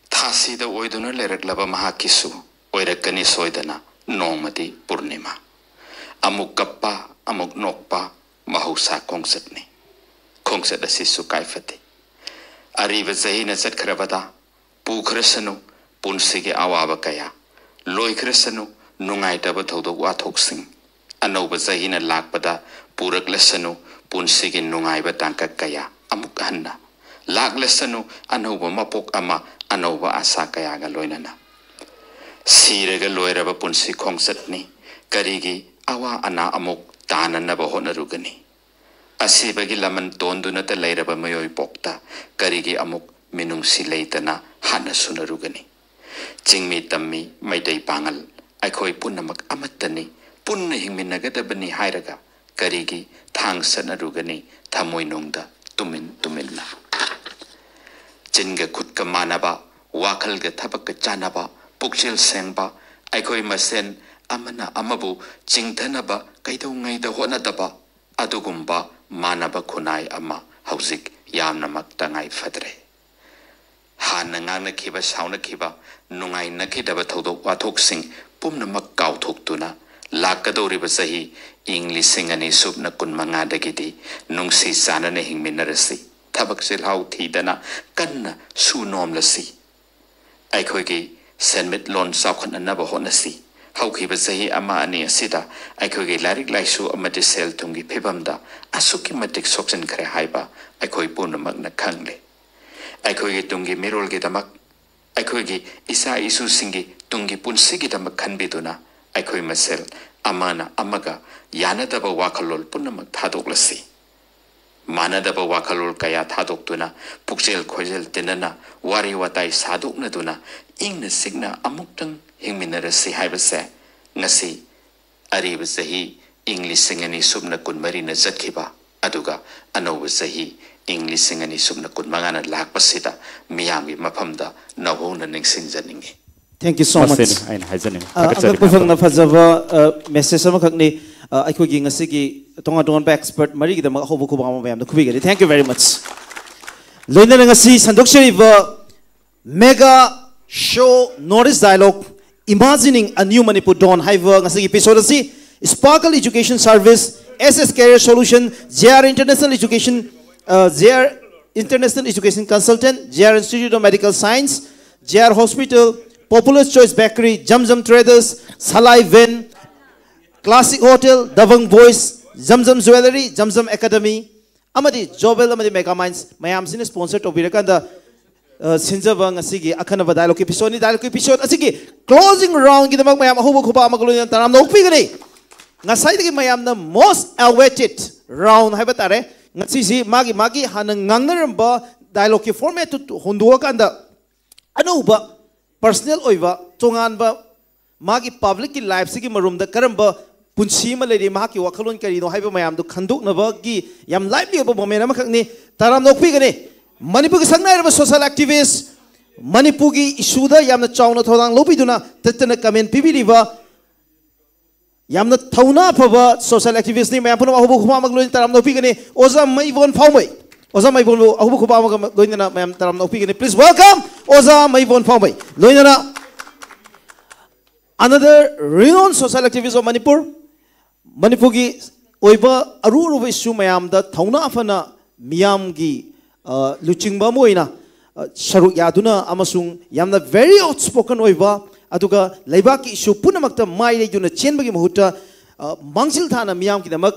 ꯊꯥꯁꯤꯗ ꯑꯣꯏꯗꯨꯅ ꯂꯩꯔꯛꯂꯕ ꯃꯍꯥꯛꯀꯤꯁꯨ ꯑꯣꯏꯔꯛꯀꯅꯤ ꯁꯣꯏꯗꯅ ꯅꯣꯡꯃꯗꯤ ꯄꯨꯔꯅꯤꯃꯥ꯫ ꯑꯃꯨꯛ ꯀꯞꯄ, ꯑꯃꯨꯛ ꯅꯣꯛꯄ, ꯃꯍꯧꯁꯥ ꯈꯣꯡꯆꯠꯅꯤ꯫ ꯈꯣꯡꯆꯠ ꯑꯁꯤꯁꯨ ꯀꯥꯏꯐꯗꯦ꯫ ꯑꯔꯤꯕ ꯆꯍꯤꯅ ꯆꯠꯈ꯭ꯔꯕꯗ ꯄꯨꯈ꯭ꯔꯁꯅꯨ ꯄꯨꯟꯁꯤꯒꯤ ꯑꯋꯥꯕ ꯀꯌꯥ, ꯂꯣꯏꯈ꯭ꯔꯁꯅꯨ ꯅꯨꯡꯉꯥꯏꯇꯕ ꯊꯧꯗꯣꯛ ꯋꯥꯊꯣꯛꯁꯤꯡ꯫ ꯑꯅꯧꯕ ꯆꯍꯤꯅ ꯂꯥꯛꯄꯗ ꯄꯨꯔꯛꯂꯁꯅꯨ ꯄꯨꯟꯁꯤꯒꯤ ꯅꯨꯡꯉꯥꯏꯕ ꯇꯥꯡꯀꯛ ꯀꯌꯥ ꯑꯃꯨꯛ ꯍꯟꯅ꯫ ꯂꯥꯛꯂꯁꯅꯨ ꯑꯅꯧꯕ ꯃꯄꯣꯛ ꯑꯃ, ꯑꯅꯧꯕ ꯑꯥꯁꯥ ꯀꯌꯥꯒ ꯂꯣꯏꯅꯅ꯫ ꯁꯤꯔꯒ ꯂꯣꯏꯔꯕ ꯄꯨꯟꯁꯤ ꯈꯣꯡꯆꯠꯅꯤ꯫ ꯀꯔꯤꯒꯤ ꯑꯋꯥ ꯑꯅꯥ ꯑꯃꯨꯛ ꯇꯥꯅꯅꯕ ꯍꯣꯠꯅꯔꯨꯒꯅꯤ? ꯑꯁꯤꯕꯒꯤ ꯂꯃꯟ ꯇꯣꯟꯗꯨꯅꯇ ꯂꯩꯔꯕ ꯃꯤꯑꯣꯏ ꯄꯣꯛꯇ ꯀꯔꯤꯒꯤ ꯑꯃꯨꯛ ꯃꯤꯅꯨꯡꯁꯤ ꯂꯩꯇꯅ ꯍꯥꯠꯅ ꯁꯨꯅꯔꯨꯒꯅꯤ? ꯆꯤꯡꯃꯤ ꯇꯝꯃꯤ, ꯃꯩꯇꯩ ꯄꯥꯉꯜ, ꯑꯩꯈꯣꯏ ꯄꯨꯝꯅꯃꯛ ꯑꯃꯠꯇꯅꯤ, ꯄꯨꯟꯅ ꯍꯤꯡꯃꯤꯟꯅꯒꯗꯕꯅꯤ ꯍꯥꯏꯔꯒ ꯀꯔꯤꯒꯤ ꯊꯥꯡ ꯁꯠꯅꯔꯨꯒꯅꯤ ꯊꯃꯣꯏꯅꯨꯡꯗ ꯇꯨꯃꯤꯟ ꯇꯨꯃꯤꯟꯅ? ꯆꯤꯟꯒ ꯈꯨꯠꯀ ꯃꯥꯟꯅꯕ, ꯋꯥꯈꯜꯒ ꯊꯕꯛꯀ ꯆꯥꯟꯅꯕ, ꯄꯨꯛꯆꯦꯜ ꯁꯦꯡꯕ, ꯑꯩꯈꯣꯏ ꯃꯁꯦꯟ ꯑꯃꯅ ꯑꯃꯕꯨ ꯆꯤꯡꯊꯅꯕ ꯀꯩꯗꯧꯉꯩꯗ ꯍꯣꯠꯅꯗꯕ ꯑꯗꯨꯒꯨꯝꯕ ꯃꯥꯟꯅꯕ ꯈꯨꯟꯅꯥꯏ ꯑꯃ ꯍꯧꯖꯤꯛ ꯌꯥꯝꯅꯃꯛ ꯇꯉꯥꯏ ꯐꯗ꯭ꯔꯦ꯫ ꯍꯥꯟꯅ ꯉꯥꯡꯅꯈꯤꯕ, ꯁꯥꯎꯅꯈꯤꯕ, ꯅꯨꯡꯉꯥꯏꯅꯈꯤꯗꯕ ꯊꯧꯗꯣꯛ ꯋꯥꯊꯣꯛꯁꯤꯡ ꯄꯨꯝꯅꯃꯛ ꯀꯥꯎꯊꯣꯛꯇꯨꯅ ꯂꯥꯛꯀꯗꯧꯔꯤꯕ ꯆꯍꯤ ꯏꯪ ꯂꯤꯁꯤꯡ ꯑꯅꯤ ꯁꯨꯞꯅ ꯀꯨꯟ ꯃꯉꯥꯗꯒꯤꯗꯤ ꯅꯨꯡꯁꯤ ꯆꯥꯟꯅꯅ ꯍꯤꯡꯃꯤꯟꯅꯔꯁꯤ꯫ ꯊꯕꯛ ꯆꯤꯜꯍꯥꯎ ꯊꯤꯗꯅ ꯀꯟꯅ ꯁꯨ ꯅꯣꯝꯂꯁꯤ꯫ ꯑꯩꯈꯣꯏꯒꯤ ꯁꯦꯟꯃꯤꯠꯂꯣꯟ ꯆꯥꯎꯈꯠꯅꯅꯕ ꯍꯣꯠꯅꯁꯤ꯫ ꯍꯧꯈꯤꯕ ꯆꯍꯤ ꯑꯃ ꯑꯅꯤ ꯑꯁꯤꯗ ꯑꯩꯈꯣꯏꯒꯤ ꯂꯥꯏꯔꯤꯛ ꯂꯥꯏꯁꯨ ꯑꯃꯗꯤ ꯁꯦꯜ ꯊꯨꯝꯒꯤ ꯐꯤꯕꯝꯗ ꯑꯁꯨꯛꯀꯤ ꯃꯇꯤꯛ ꯁꯣꯛꯆꯤꯟꯈ꯭ꯔꯦ ꯍꯥꯏꯕ ꯑꯩꯈꯣꯏ ꯄꯨꯝꯅꯃꯛꯅ ꯈꯪꯂꯦ꯫ ꯑꯩꯈꯣꯏꯒꯤ ꯇꯨꯡꯒꯤ ꯃꯤꯔꯣꯜꯒꯤꯗꯃꯛ, ꯑꯩꯈꯣꯏꯒꯤ ꯏꯆꯥ ꯏꯁꯨꯁꯤꯡꯒꯤ ꯇꯨꯡꯒꯤ ꯄꯨꯟꯁꯤꯒꯤꯗꯃꯛ ꯈꯟꯕꯤꯗꯨꯅ ꯑꯩꯈꯣꯏ ꯃꯁꯦꯜ ꯑꯃꯅ ꯑꯃꯒ ꯌꯥꯅꯗꯕ ꯋꯥꯈꯜꯂꯣꯟ ꯄꯨꯝꯅꯃꯛ ꯊꯥꯗꯣꯛꯂꯁꯤ꯫ ꯃꯥꯟꯅꯗꯕ ꯋꯥꯈꯜꯂꯣꯟ ꯀꯌꯥ ꯊꯥꯗꯣꯛꯇꯨꯅ, ꯄꯨꯛꯆꯦꯜ ꯈꯣꯏꯖꯦꯜ ꯇꯤꯟꯅꯅ, ꯋꯥꯔꯤ ꯋꯥꯇꯥꯏ ꯁꯥꯗꯣꯛꯅꯗꯨꯅ, ꯏꯪꯅ ꯆꯤꯛꯅ ꯑꯃꯨꯛꯇꯪ ꯍꯤꯡꯃꯤꯟꯅꯔꯁꯤ ꯍꯥꯏꯕꯁꯦ ꯉꯁꯤ ꯑꯔꯤꯕ ꯆꯍꯤ ꯏꯪ ꯂꯤꯁꯤꯡ ꯑꯅꯤ ꯁꯨꯞꯅ ꯀꯨꯟꯃꯔꯤꯅ ꯆꯠꯈꯤꯕ, ꯑꯗꯨꯒ ꯑꯅꯧꯕ ꯆꯍꯤ ꯏꯪ ꯂꯤꯁꯤꯡ ꯑꯅꯤ ꯁꯨꯞꯅ ꯀꯨꯟꯃꯉꯥꯅ ꯂꯥꯛꯄꯁꯤꯗ ꯃꯤꯌꯥꯝꯒꯤ ꯃꯐꯝꯗ ꯅꯧꯍꯧꯅ ꯅꯤꯡꯁꯤꯡꯖꯅꯤꯡꯏ꯫ Thank you so much. ꯃꯁꯤꯅꯤ ꯑꯩꯅ ꯍꯥꯏꯖꯅꯤꯡꯕ꯫ ꯑ, ꯊꯥꯒꯠꯆꯔꯤ ꯑꯉꯛꯄ ꯐꯪꯅ ꯃꯌꯥꯝꯗ꯫ ꯐꯖꯕ ꯃꯦꯁꯦꯖ ꯑꯃꯈꯛꯅꯤ꯫ ꯑ, ꯑꯩꯈꯣꯏꯒꯤ ꯉꯁꯤꯒꯤ ꯇꯣꯉꯥꯟ ꯇꯣꯉꯥꯟꯕ ꯑꯦꯛꯁꯄꯔꯠ ꯃꯔꯤꯒꯤꯗꯃꯛ ꯑꯍꯧꯕ ꯈꯨꯕꯥꯛ ꯑꯃ ꯃꯌꯥꯝꯗ ꯈꯨꯕꯤꯒꯅꯤ꯫ Thank you very much. ꯂꯣꯏꯅꯅ ꯉꯁꯤ ꯁꯟꯗꯣꯛꯆꯔꯤꯕ Mega Show North East Dialogue, Imagining a New Manipur Dawn ꯍꯥꯏꯕ ꯉꯁꯤꯒꯤ ꯑꯦꯄꯤꯁꯣꯗ ꯑꯁꯤ Sparkle Education Service, S S Career Solution, J R International Education, uh, J R International Education Consultant, J R Institute of Medical Science, J R Hospital, Popular Choice Bakery, Jam Jam Traders, Salai Van, Classic Hotel, Davang Boys, Jam Jam Jewelry, Jam Jam Academy, ꯑꯃꯗꯤ ꯖꯣꯕꯦꯜ ꯑꯃꯗꯤ mega minds ꯃꯌꯥꯝꯁꯤꯅ sponsor ꯇꯧꯕꯤꯔꯀꯥꯟꯗ, ꯑ, ꯁꯤꯟꯖꯕ ꯉꯁꯤꯒꯤ ꯑꯈꯟꯅꯕ dialogue ꯑꯦꯄꯤꯁꯣꯗꯅꯤ꯫ Dialogue episode ꯑꯁꯤꯒꯤ closing ꯔꯥꯎꯟꯒꯤꯗꯃꯛ ꯃꯌꯥꯝ ꯑꯍꯧꯕ ꯈꯨꯕꯥꯛ ꯑꯃꯒ ꯂꯣꯏꯅꯅ ꯇꯔꯥꯝꯅ ꯑꯣꯛꯄꯤꯒꯅꯤ꯫ ꯉꯁꯥꯏꯗꯒꯤ ꯃꯌꯥꯝꯅ most awaited round ꯍꯥꯏꯕ ꯇꯥꯔꯦ, ꯉꯁꯤꯁꯤ ꯃꯥꯒꯤ ꯃꯥꯒꯤ ꯍꯥꯟꯅ ꯉꯥꯡꯅꯔꯝꯕ ꯗꯥꯏꯂꯣꯒꯀꯤ ꯐꯣꯔꯃꯦꯠꯇꯨ ꯍꯣꯟꯗꯣꯛꯑꯀꯥꯟꯗ ꯑꯅꯧꯕ ꯄꯔꯁꯅꯦꯜ ꯑꯣꯏꯕ ꯇꯣꯉꯥꯟꯕ ꯃꯥꯒꯤ ꯄꯕ꯭ꯂꯤꯛꯀꯤ ꯂꯥꯏꯐꯁꯤꯒꯤ ꯃꯔꯨꯝꯗ ꯀꯔꯝꯕ ꯄꯨꯟꯁꯤ ꯑꯃ ꯂꯩꯔꯤ, ꯃꯍꯥꯛꯀꯤ ꯋꯥꯈꯜꯂꯣꯟ ꯀꯔꯤꯅꯣ ꯍꯥꯏꯕ ꯃꯌꯥꯝꯗꯨ ꯈꯟꯗꯣꯛꯅꯕꯒꯤ ꯌꯥꯝ ꯂꯥꯏꯚꯂꯤ ꯑꯣꯏꯕ ꯃꯣꯃꯦꯟ ꯑꯃꯈꯛꯅꯤ꯫ ꯇꯔꯥꯝꯅ ꯑꯣꯛꯄꯤꯒꯅꯤ꯫ ꯃꯅꯤꯄꯨꯔꯒꯤ ꯁꯛꯅꯥꯏꯔꯕ ꯁꯣꯁꯤꯌꯦꯜ ꯑꯦꯛꯇꯤꯚꯤꯁ, ꯃꯅꯤꯄꯨꯔꯒꯤ ꯏꯁꯨꯗ ꯌꯥꯝꯅ ꯆꯥꯎꯅ ꯊꯧꯗꯥꯡ ꯂꯧꯕꯤꯗꯨꯅ ꯇꯠꯇꯅ ꯀꯃꯦꯟ ꯄꯤꯕꯤꯔꯤꯕ ꯌꯥꯝꯅ ꯊꯧꯅꯥ ꯐꯕ ꯁꯣꯁꯤꯌꯦꯜ ꯑꯦꯛꯇꯤꯚꯤꯁ꯭ꯠꯅꯤ꯫ ꯃꯌꯥꯝ ꯄꯨꯝꯅꯃꯛ ꯑꯍꯧꯕ ꯈꯨꯕꯥꯛ ꯑꯃꯒ ꯂꯣꯏꯅꯅ ꯇꯔꯥꯝꯅ ꯑꯣꯛꯄꯤꯒꯅꯤ꯫ ꯑꯣꯖꯥ ꯃꯩꯕꯣꯟ ꯐꯥꯎꯃꯩ, ꯑꯣꯖꯥ ꯃꯩꯕꯣꯟꯕꯨ ꯑꯍꯧꯕ ꯈꯨꯕꯥꯛ ꯑꯃꯒ ꯂꯣꯏꯅꯅ ꯃꯌꯥꯝ ꯇꯔꯥꯝꯅ ꯑꯣꯛꯄꯤꯒꯅꯤ꯫ Please welcome ꯑꯣꯖꯥ ꯃꯩꯕꯣꯟ ꯐꯥꯎꯃꯩ꯫ ꯂꯣꯏꯅꯅ another renowned social activist of Manipur, ꯃꯅꯤꯄꯨꯔꯒꯤ ꯑꯣꯏꯕ ꯑꯔꯨ ꯑꯔꯨꯕ ꯏꯁꯨ ꯃꯌꯥꯝꯗ ꯊꯧꯅꯥ ꯐꯅ ꯃꯤꯌꯥꯝꯒꯤ, ꯑ, ꯂꯨꯆꯤꯡꯕ ꯑꯃ ꯑꯣꯏꯅ, ꯑ, ꯁꯔꯨꯛ ꯌꯥꯗꯨꯅ ꯑꯃꯁꯨꯡ ꯌꯥꯝꯅ very outspoken ꯑꯣꯏꯕ, ꯑꯗꯨꯒ ꯂꯩꯕꯥꯛꯀꯤ ꯏꯁꯨ ꯄꯨꯝꯅꯃꯛꯇ ꯃꯥꯏ ꯂꯩꯗꯨꯅ ꯆꯦꯟꯕꯒꯤ ꯃꯍꯨꯠꯇ, ꯑ, ꯃꯥꯡꯖꯤꯜ ꯊꯥꯅ ꯃꯤꯌꯥꯝꯒꯤꯗꯃꯛ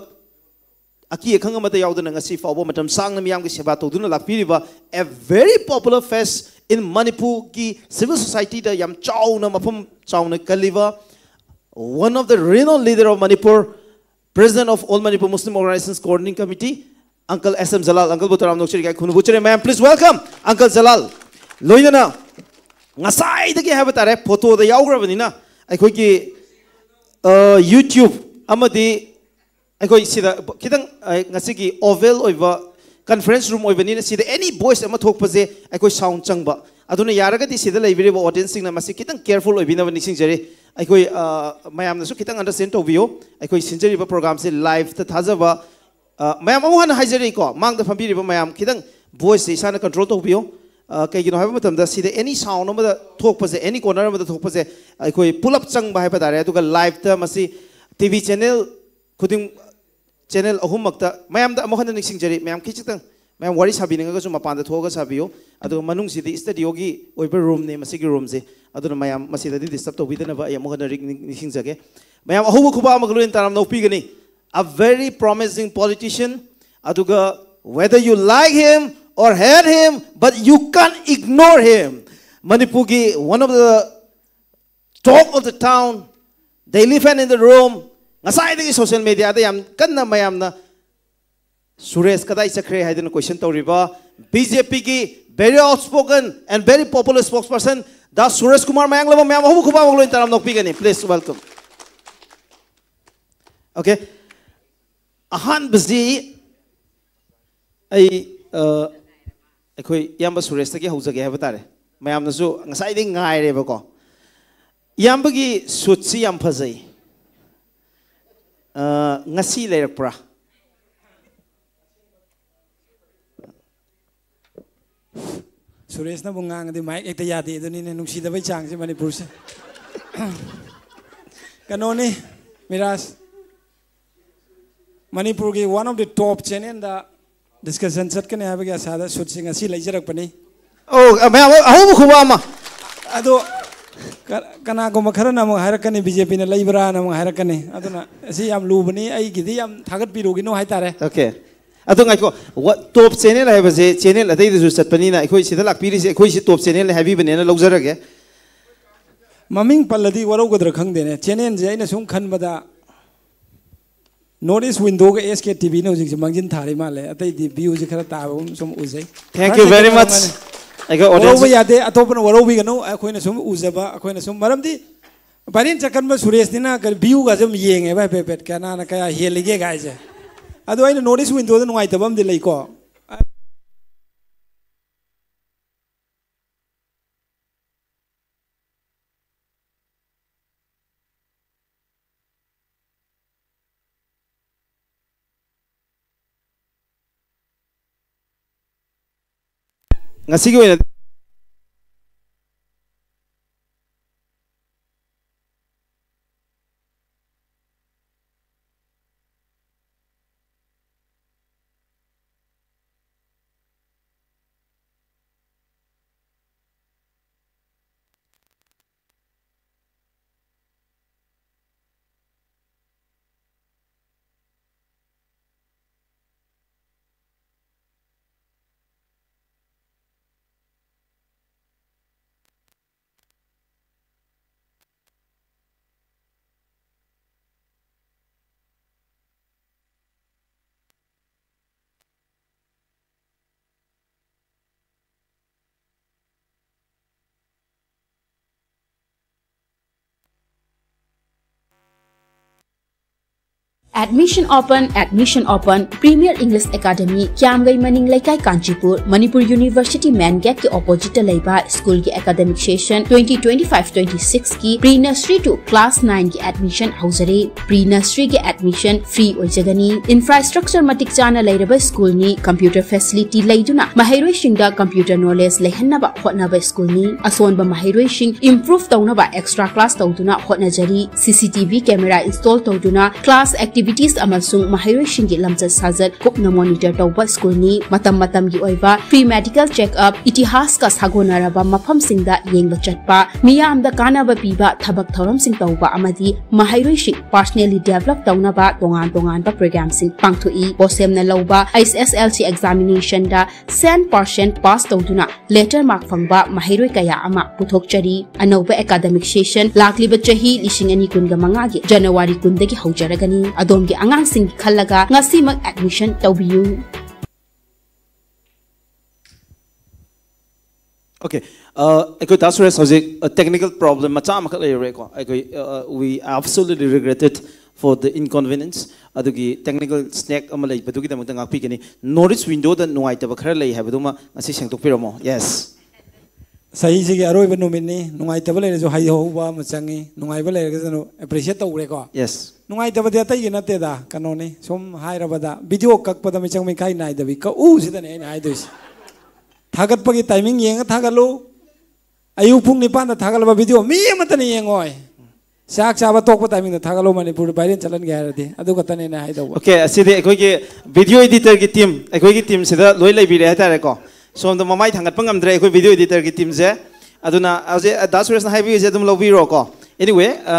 ꯑꯀꯤ ꯑꯈꯪ ꯑꯃꯠꯇ ꯌꯥꯎꯗꯅ ꯉꯁꯤ ꯐꯥꯎꯕ ꯃꯇꯝ ꯁꯥꯡꯅ ꯃꯤꯌꯥꯝꯒꯤ ꯁꯦꯕꯥ ꯇꯧꯗꯨꯅ ꯂꯥꯛꯄꯤꯔꯤꯕ, a very popular face in ꯃꯅꯤꯄꯨꯔꯒꯤ civil society ꯗ ꯌꯥꯝ ꯆꯥꯎꯅ ꯃꯐꯝ ꯆꯥꯎꯅ ꯀꯜꯂꯤꯕ, one of the renowned leader of Manipur, President of All Manipur Muslim Organizations Coordinating Committee, Uncle S M Jalal, Uncle ꯕꯨ ꯇꯔꯥꯝꯅ ꯑꯣꯛꯆꯔꯤ, ꯏꯀꯥꯏ ꯈꯨꯝꯅꯕ ꯎꯠꯆꯔꯤ꯫ ꯃꯌꯥꯝ, please welcome Uncle Jalal꯫ ꯂꯣꯏꯅꯅ ꯉꯁꯥꯏꯗꯒꯤ ꯍꯥꯏꯕ ꯇꯥꯔꯦ, ꯐꯣꯇꯣꯗ ꯌꯥꯎꯈ꯭ꯔꯕꯅꯤꯅ ꯑꯩꯈꯣꯏꯒꯤ, ꯑ, YouTube ꯑꯃꯗꯤ ꯑꯩꯈꯣꯏ ꯁꯤꯗ ꯈꯤꯇꯪ, ꯑ, ꯉꯁꯤꯒꯤ oval ꯑꯣꯏꯕ conference room ꯑꯣꯏꯕꯅꯤꯅ ꯁꯤꯗ any voice ꯑꯃ ꯊꯣꯛꯄꯁꯦ ꯑꯩꯈꯣꯏ sound ꯆꯪꯕ꯫ ꯑꯗꯨꯅ ꯌꯥꯔꯒꯗꯤ ꯁꯤꯗ ꯂꯩꯕꯤꯔꯤꯕ audience ꯁꯤꯡꯅ ꯃꯁꯤ ꯈꯤꯇꯪ careful ꯑꯣꯏꯕꯤꯅꯕ ꯅꯤꯡꯁꯤꯡꯖꯔꯤ꯫ ꯑꯩꯈꯣꯏ, ꯑ, ꯃꯌꯥꯝꯅꯁꯨ ꯈꯤꯇꯪ understand ꯇꯧꯕꯤꯌꯨ꯫ ꯑꯩꯈꯣꯏ ꯁꯤꯟꯖꯔꯤꯕ program ꯁꯦ live ꯇ ꯊꯥꯖꯕ, ꯑ, ꯃꯌꯥꯝ ꯑꯃꯨꯛ ꯍꯟꯅ ꯍꯥꯏꯖꯔꯤꯀꯣ, ꯃꯥꯡꯗ ꯐꯝꯕꯤꯔꯤꯕ ꯃꯌꯥꯝ ꯈꯤꯇꯪ voice ꯁꯦ ꯏꯁꯥꯅ control ꯇꯧꯕꯤꯌꯨ꯫ ꯑ, ꯀꯩꯒꯤꯅꯣ ꯍꯥꯏꯕ ꯃꯇꯝꯗ ꯁꯤꯗ any sound ꯑꯃꯗ ꯊꯣꯛꯄꯁꯦ, any corner ꯑꯃꯗ ꯊꯣꯛꯄꯁꯦ ꯑꯩꯈꯣꯏ ꯄꯨꯂꯞ ꯆꯪꯕ ꯍꯥꯏꯕ ꯇꯥꯔꯦ꯫ ꯑꯗꯨꯒ live ꯇ ꯃꯁꯤ T V channel ꯈꯨꯗꯤꯡ, channel ꯑꯍꯨꯝꯃꯛꯇ ꯃꯌꯥꯝꯗ ꯑꯃꯨꯛ ꯍꯟꯅ ꯅꯤꯡꯁꯤꯡꯖꯔꯤ꯫ ꯃꯌꯥꯝ ꯈꯤꯖꯤꯛꯇꯪ, ꯃꯌꯥꯝ ꯋꯥꯔꯤ ꯁꯥꯕꯤꯅꯤꯡꯉꯒꯁꯨ ꯃꯄꯥꯟꯗ ꯊꯣꯛꯑꯒ ꯁꯥꯕꯤꯌꯨ꯫ ꯑꯗꯨꯒ ꯃꯅꯨꯡꯁꯤꯗꯤ studio ꯒꯤ ꯑꯣꯏꯕ room ꯅꯦ, ꯃꯁꯤꯒꯤ room ꯁꯦ꯫ ꯑꯗꯨꯅ ꯃꯌꯥꯝ ꯃꯁꯤꯗꯗꯤ disturb ꯇꯧꯕꯤꯗꯅꯕ ꯑꯩ ꯑꯃꯨꯛ ꯍꯟꯅ ꯔꯤ-, ꯅꯤꯡꯁꯤꯡꯖꯒꯦ꯫ ꯃꯌꯥꯝ ꯑꯍꯧꯕ ꯈꯨꯕꯥꯛ ꯑꯃꯒ ꯂꯣꯏꯅ ꯇꯔꯥꯝꯅ ꯑꯣꯛꯄꯤꯒꯅꯤ꯫ A very promising politician꯫ ꯑꯗꯨꯒ whether you like him or hate him, but you can't ignore him꯫ ꯃꯅꯤꯄꯨꯔꯒꯤ one of the talk of the town, the elephant in the room, ꯉꯁꯥꯏꯗꯒꯤ social media ꯗ ꯌꯥꯝ ꯀꯟꯅ ꯃꯌꯥꯝꯅ ꯁꯨꯔꯦꯁ ꯀꯗꯥꯏ ꯆꯠꯈ꯭ꯔꯦ ꯍꯥꯏꯗꯅ question ꯇꯧꯔꯤꯕ B J P ꯒꯤ very outspoken and very popular spokesperson ꯗꯥ ꯁꯨꯔꯦꯁ ꯀꯨꯃꯥꯔ ꯃꯌꯥꯡꯂꯝꯕꯝ꯫ ꯃꯌꯥꯝ ꯑꯍꯧꯕ ꯈꯨꯕꯥꯛ ꯑꯃꯒ ꯂꯣꯏꯅ ꯇꯔꯥꯝꯅ ꯑꯣꯛꯄꯤꯒꯅꯤ꯫ Please welcome꯫ Okay꯫ ꯑꯍꯥꯟꯕꯁꯤ ꯑꯩ, ꯑ, ꯑꯩꯈꯣꯏ ꯏꯌꯥꯝꯕ ꯁꯨꯔꯦꯁꯇꯒꯤ ꯍꯧꯖꯒꯦ ꯍꯥꯏꯕ ꯇꯥꯔꯦ꯫ ꯃꯌꯥꯝꯅꯁꯨ ꯉꯁꯥꯏꯗꯒꯤ ꯉꯥꯏꯔꯦꯕꯀꯣ꯫ ꯏꯌꯥꯝꯕꯒꯤ suit ꯁꯤ ꯌꯥꯝ ꯐꯖꯩ꯫ ꯑ, ꯉꯁꯤ ꯂꯩꯔꯛꯄ꯭ꯔꯥ? ꯁꯨꯔꯦꯁꯅꯕꯨ ꯉꯥꯡꯉꯗꯤ mic ꯍꯦꯛꯇ ꯌꯥꯗꯦ ꯑꯗꯨꯅꯤꯅꯦ, ꯅꯨꯡꯁꯤꯗꯕꯩ ꯆꯥꯡꯁꯦ ꯃꯅꯤꯄꯨꯔꯁꯦ꯫ ꯀꯩꯅꯣꯅꯤ, ꯃꯤꯔꯥꯖ, ꯃꯅꯤꯄꯨꯔꯒꯤ one of the top channel the discussion ꯆꯠꯀꯅꯤ ꯍꯥꯏꯕꯒꯤ ꯑꯁꯥꯗ suit ꯁꯤ ꯉꯁꯤ ꯂꯩꯖꯔꯛꯄꯅꯤ꯫ ꯑꯧ, ꯃꯌꯥꯝ ꯑꯍꯧꯕ ꯈꯨꯕꯥꯛ ꯑꯃ꯫ ꯑꯗꯣ ꯀ- ꯀꯅꯥꯒꯨꯝꯕ ꯈꯔꯅ ꯑꯃꯨꯛ ꯍꯥꯏꯔꯛꯀꯅꯤ, ꯕꯤ ꯖꯦ ꯄꯤꯅ ꯂꯩꯕ꯭ꯔꯥꯅ ꯑꯃꯨꯛ ꯍꯥꯏꯔꯛꯀꯅꯤ꯫ ꯑꯗꯨꯅ ꯑꯁꯤ ꯌꯥꯝ ꯂꯨꯕꯅꯤ, ꯑꯩꯒꯤꯗꯤ ꯌꯥꯝ ꯊꯥꯒꯠꯄꯤꯔꯨꯒꯤꯅꯣ ꯍꯥꯏꯇꯥꯔꯦ꯫ Okay. ꯑꯗꯣ ꯉꯥꯏꯈꯣ, ꯇꯣꯞ ꯆꯦꯅꯦꯜ ꯍꯥꯏꯕꯁꯦ ꯆꯦꯅꯦꯜ ꯑꯇꯩꯗꯁꯨ ꯆꯠꯄꯅꯤꯅ, ꯑꯩꯈꯣꯏ ꯁꯤꯗ ꯂꯥꯛꯄꯤꯔꯤꯁꯦ, ꯑꯩꯈꯣꯏꯁꯤ ꯇꯣꯞ ꯆꯦꯅꯦꯜꯅꯤ ꯍꯥꯏꯕꯤꯕꯅꯦꯅ ꯂꯧꯖꯔꯒꯦ꯫ ꯃꯃꯤꯡ ꯄꯜꯂꯗꯤ ꯋꯥꯔꯧꯒꯗ꯭ꯔꯥ ꯈꯪꯗꯦꯅꯦ꯫ ꯆꯦꯅꯦꯜꯁꯦ ꯑꯩꯅ ꯁꯨꯝ ꯈꯟꯕꯗ ꯅꯣꯔꯠ ꯏꯁ ꯋꯤꯟꯗꯣꯒ ꯑꯦꯁ ꯀꯦ ꯇꯤ ꯚꯤꯅ ꯍꯧꯖꯤꯛꯁꯦ ꯃꯥꯡꯖꯤꯟ ꯊꯥꯔꯤ ꯃꯥꯜꯂꯦ꯫ ꯑꯇꯩꯗꯤ ꯚ꯭ꯌꯨꯁꯦ ꯈꯔ ꯇꯥꯕꯒꯨꯝ ꯁꯨꯝ ꯎꯖꯩ꯫ Thank you very much. ꯑꯩꯒ audience ꯋꯥꯔꯧꯕ ꯌꯥꯗꯦ, ꯑꯇꯣꯞꯄꯅ ꯋꯥꯔꯧꯕꯤꯒꯅꯨ꯫ ꯑꯩꯈꯣꯏꯅ ꯁꯨꯝ ꯎꯖꯕ, ꯑꯩꯈꯣꯏꯅ ꯁꯨꯝ, ꯃꯔꯝꯗꯤ ꯚꯥꯏꯔꯦꯟ ꯆꯠꯀꯟꯕ ꯁꯨꯔꯦꯁꯅꯤꯅ ꯀꯔꯤ ꯚ꯭ꯌꯨꯒꯁꯦ ꯑꯗꯨꯝ ꯌꯦꯡꯉꯦꯕ ꯍꯥꯏꯐꯦꯠ ꯍꯥꯏꯐꯦꯠ, ꯀꯅꯥꯅ ꯀꯌꯥ ꯍꯦꯜꯂꯤꯒꯦ ꯀꯥꯏꯁꯦ꯫ ꯑꯗꯣ ꯑꯩꯅ ꯅꯣꯔꯠ ꯏꯁ ꯋꯤꯟꯗꯣꯗ ꯅꯨꯡꯉꯥꯏꯇꯕ ꯑꯃꯗꯤ ꯂꯩꯀꯣ꯫ ꯉꯁꯤꯒꯤ ꯑꯣꯏꯅ Admission open, admission open. Premier English Academy, ꯀ꯭ꯌꯥꯝꯒꯩ ꯃꯅꯤꯡ ꯂꯩꯀꯥꯏ, ꯀꯥꯟꯆꯤꯄꯨꯔ꯫ ꯃꯅꯤꯄꯨꯔ ꯌꯨꯅꯤꯚꯔꯁꯤꯇꯤ ꯃꯦꯟ ꯒꯦꯠꯀꯤ ꯑꯣꯄꯣꯖꯤꯠꯇ ꯂꯩꯕ ꯁ꯭ꯀꯨꯜꯒꯤ academic session twenty twenty-five twenty-six ꯀꯤ pre nursery to class nine ꯒꯤ admission ꯍꯧꯖꯔꯦ꯫ Pre nursery ꯒꯤ admission free ꯑꯣꯏꯖꯒꯅꯤ꯫ Infrastructure ꯃꯇꯤꯛ ꯆꯥꯅ ꯂꯩꯔꯕ ꯁ꯭ꯀꯨꯜꯅꯤ꯫ Computer facility ꯂꯩꯗꯨꯅ ꯃꯍꯩꯔꯣꯏꯁꯤꯡꯗ computer knowledge ꯂꯩꯍꯟꯅꯕ ꯍꯣꯠꯅꯕ ꯁ꯭ꯀꯨꯜꯅꯤ꯫ ꯑꯁꯣꯟꯕ ꯃꯍꯩꯔꯣꯏꯁꯤꯡ improve ꯇꯧꯅꯕ extra class ꯇꯧꯗꯨꯅ ꯍꯣꯠꯅꯖꯔꯤ꯫ C C T V camera install ꯇꯧꯗꯨꯅ class activity ꯑꯦꯛꯇꯤꯚꯤꯇꯤꯁ ꯑꯃꯁꯨꯡ ꯃꯍꯩꯔꯣꯏꯁꯤꯡꯒꯤ ꯂꯝꯆꯠ ꯁꯥꯖꯠ ꯀꯨꯞꯅ ꯃꯣꯅꯤꯇꯔ ꯇꯧꯕ ꯁ꯭ꯀꯨꯜꯅꯤ꯫ ꯃꯇꯝ ꯃꯇꯝꯒꯤ ꯑꯣꯏꯕ ꯐ꯭ꯔꯤ ꯃꯦꯗꯤꯀꯦꯜ ꯆꯦꯛꯑꯞ, ꯏꯇꯤꯍꯥꯁꯀ ꯁꯥꯒꯣꯟꯅꯔꯕ ꯃꯐꯝꯁꯤꯡꯗ ꯌꯦꯡꯕ ꯆꯠꯄ, ꯃꯤꯌꯥꯝꯗ ꯀꯥꯟꯅꯕ ꯄꯤꯕ ꯊꯕꯛ ꯊꯧꯔꯝꯁꯤꯡ ꯇꯧꯕ ꯑꯃꯗꯤ ꯃꯍꯩꯔꯣꯏꯁꯤꯡ ꯄꯥꯔꯁꯅꯦꯜꯂꯤ ꯗꯦꯚꯂꯞ ꯇꯧꯅꯕ ꯇꯣꯉꯥꯟ ꯇꯣꯉꯥꯟꯕ ꯄ꯭ꯔꯣꯒ꯭ꯔꯥꯝꯁꯤꯡ ꯄꯥꯡꯊꯣꯛꯏ꯫ ꯕꯣꯁꯦꯝꯅ ꯂꯧꯕ ꯑꯩꯆ ꯑꯦꯁ ꯑꯦꯜ ꯁꯤ ꯑꯦꯛꯖꯥꯃꯤꯅꯦꯁꯟꯗ ꯁꯦꯟ ꯄꯥꯔꯁꯦꯟ ꯄꯥꯁ ꯇꯧꯗꯨꯅ ꯂꯦꯇꯔ ꯃꯥꯔꯛ ꯐꯪꯕ ꯃꯍꯩꯔꯣꯏ ꯀꯌꯥ ꯑꯃ ꯄꯨꯊꯣꯛꯆꯔꯤ꯫ ꯑꯅꯧꯕ ꯑꯦꯀꯥꯗꯃꯤꯛ ꯁꯦꯁꯟ ꯂꯥꯛꯂꯤꯕ ꯆꯍꯤ ꯂꯤꯁꯤꯡ ꯑꯅꯤ ꯀꯨꯟꯒ ꯃꯉꯥꯒꯤ ꯖꯅꯋꯥꯔꯤ ꯀꯨꯟꯗꯒꯤ ꯍꯧꯖꯔꯒꯅꯤ꯫ ꯑꯗꯣꯝꯒꯤ ꯑꯉꯥꯡꯁꯤꯡꯒꯤ ꯈꯜꯂꯒ ꯉꯁꯤꯃꯛ ꯑꯦꯗꯃꯤꯁꯟ ꯇꯧꯕꯤꯌꯨ꯫ Okay, ꯑꯩꯈꯣꯏ ꯗꯥ ꯁꯨꯔꯦꯁ ꯍꯧꯖꯤꯛ technical problem ꯃꯆꯥ ꯑꯃꯈꯛ ꯂꯩꯔꯨꯔꯦꯀꯣ꯫ ꯑꯩꯈꯣꯏ we absolutely regretted for the inconvenience. ꯑꯗꯨꯒꯤ technical snag ꯑꯃ ꯂꯩꯕꯗꯨꯒꯤꯗꯃꯛꯇ ꯉꯥꯛꯄꯤꯒꯅꯤ꯫ North East Window ꯗ ꯅꯨꯡꯉꯥꯏꯇꯕ ꯈꯔ ꯂꯩ ꯍꯥꯏꯕꯗꯨꯃ ꯉꯁꯤ ꯁꯦꯡꯗꯣꯛꯄꯤꯔꯝꯃꯣ꯫ Yes. ꯆꯍꯤꯁꯤꯒꯤ ꯑꯔꯣꯏꯕ ꯅꯨꯃꯤꯠꯅꯤ꯫ ꯅꯨꯡꯉꯥꯏꯇꯕ ꯂꯩꯔꯁꯨ ꯍꯩꯍꯧꯕ ꯑꯃ ꯆꯪꯉꯤ, ꯅꯨꯡꯉꯥꯏꯕ ꯂꯩꯔꯒꯁꯨ appreciate ꯇꯧꯈ꯭ꯔꯦꯀꯣ꯫ Yes. ꯅꯨꯡꯉꯥꯏꯇꯕꯗꯤ ꯑꯇꯩꯒꯤ ꯅꯠꯇꯦꯗ, ꯀꯩꯅꯣꯅꯤ꯫ ꯁꯨꯝ ꯍꯥꯏꯔꯕꯗ video ꯀꯛꯄꯗ ꯃꯤꯆꯪ ꯃꯤꯈꯥꯏ ꯅꯥꯏꯗꯕꯤ ꯀꯛꯎ ꯁꯤꯗꯅꯦ ꯑꯩꯅ ꯍꯥꯏꯗꯣꯏꯁꯦ꯫ ꯊꯥꯒꯠꯄꯒꯤ timing ꯌꯦꯡꯉ ꯊꯥꯒꯠꯂꯨ꯫ ꯑꯌꯨꯛ ꯄꯨꯡ ꯅꯤꯄꯥꯟꯗ ꯊꯥꯒꯠꯂꯕ video ꯃꯤ ꯑꯃꯠꯇꯅ ꯌꯦꯡꯉꯣꯏ꯫ ꯆꯥꯛ ꯆꯥꯕ ꯇꯣꯛꯄ timing ꯗ ꯊꯥꯒꯠꯂꯨ, ꯃꯅꯤꯄꯨꯔ viral ꯆꯠꯍꯟꯒꯦ ꯍꯥꯏꯔꯗꯤ꯫ ꯑꯗꯨ ꯈꯛꯇꯅꯦ ꯑꯩꯅ ꯍꯥꯏꯗꯧꯕ꯫ Okay, ꯑꯁꯤꯗꯤ ꯑꯩꯈꯣꯏꯒꯤ video editor ꯒꯤ team, ꯑꯩꯈꯣꯏꯒꯤ team ꯁꯤꯗ ꯂꯣꯏ ꯂꯩꯕꯤꯔꯦ ꯍꯥꯏꯇꯥꯔꯦꯀꯣ꯫ ꯁꯣꯝꯗ ꯃꯃꯥꯏ ꯊꯥꯡꯒꯠꯄ ꯉꯝꯗ꯭ꯔꯦ ꯑꯩꯈꯣꯏ video editor ꯒꯤ team ꯁꯦ꯫ ꯑꯗꯨꯅ ꯍꯧꯖꯤꯛ ꯗꯥ ꯁꯨꯔꯦꯁꯅ ꯍꯥꯏꯕꯤꯔꯤꯁꯦ ꯑꯗꯨꯝ ꯂꯧꯕꯤꯔꯣꯀꯣ꯫ Anyway, ꯑ,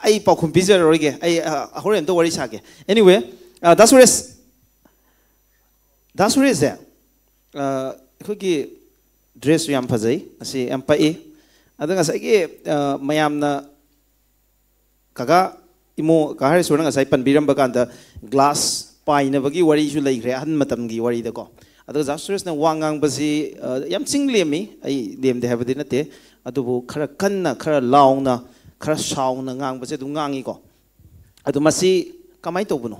ꯑꯩ ꯄꯥꯎꯈꯨꯝ ꯄꯤꯖꯔꯔꯣꯏꯒꯦ꯫ ꯑꯩ, ꯑ, ꯍꯣꯔꯦꯟ ꯑꯝꯇ ꯋꯥꯔꯤ ꯁꯥꯒꯦ꯫ Anyway, ꯑ, ꯗꯥ ꯁꯨꯔꯦꯁ, ꯗꯥ ꯁꯨꯔꯦꯁꯁꯦ, ꯑ, ꯑꯩꯈꯣꯏꯒꯤ dress ꯁꯨ ꯌꯥꯝ ꯐꯖꯩ, ꯑꯁꯤ ꯌꯥꯝ ꯄꯛꯏ꯫ ꯑꯗ ꯉꯁꯥꯏꯒꯤ, ꯑ, ꯃꯌꯥꯝꯅ ꯀꯀꯥ ꯏꯃꯣ ꯀꯥ ꯍꯔꯦꯁꯣꯔꯅ ꯉꯁꯥꯏ ꯄꯟꯕꯤꯔꯝꯕ ꯀꯥꯟꯗ glass ꯄꯥꯏꯅꯕꯒꯤ ꯋꯥꯔꯤꯁꯨ ꯂꯩꯈ꯭ꯔꯦ ꯑꯍꯟ ꯃꯇꯝꯒꯤ ꯋꯥꯔꯤꯗꯀꯣ꯫ ꯑꯗꯨꯒ ꯗꯥ ꯁꯨꯔꯦꯁꯅ ꯋꯥ ꯉꯥꯡꯕꯁꯤ, ꯑ, ꯌꯥꯝ ꯆꯤꯡ ꯂꯦꯝꯃꯤ, ꯑꯩ ꯂꯦꯝꯗꯦ ꯍꯥꯏꯕꯗꯤ ꯅꯠꯇꯦ, ꯑꯗꯨꯕꯨ ꯈꯔ ꯀꯟꯅ, ꯈꯔ ꯂꯥꯎꯅ, ꯈꯔ ꯁꯥꯎꯅ ꯉꯥꯡꯕꯁꯦ ꯑꯗꯨꯝ ꯉꯥꯡꯉꯤꯀꯣ꯫ ꯑꯗꯨ ꯃꯁꯤ ꯀꯃꯥꯏꯅ ꯇꯧꯕꯅꯣ?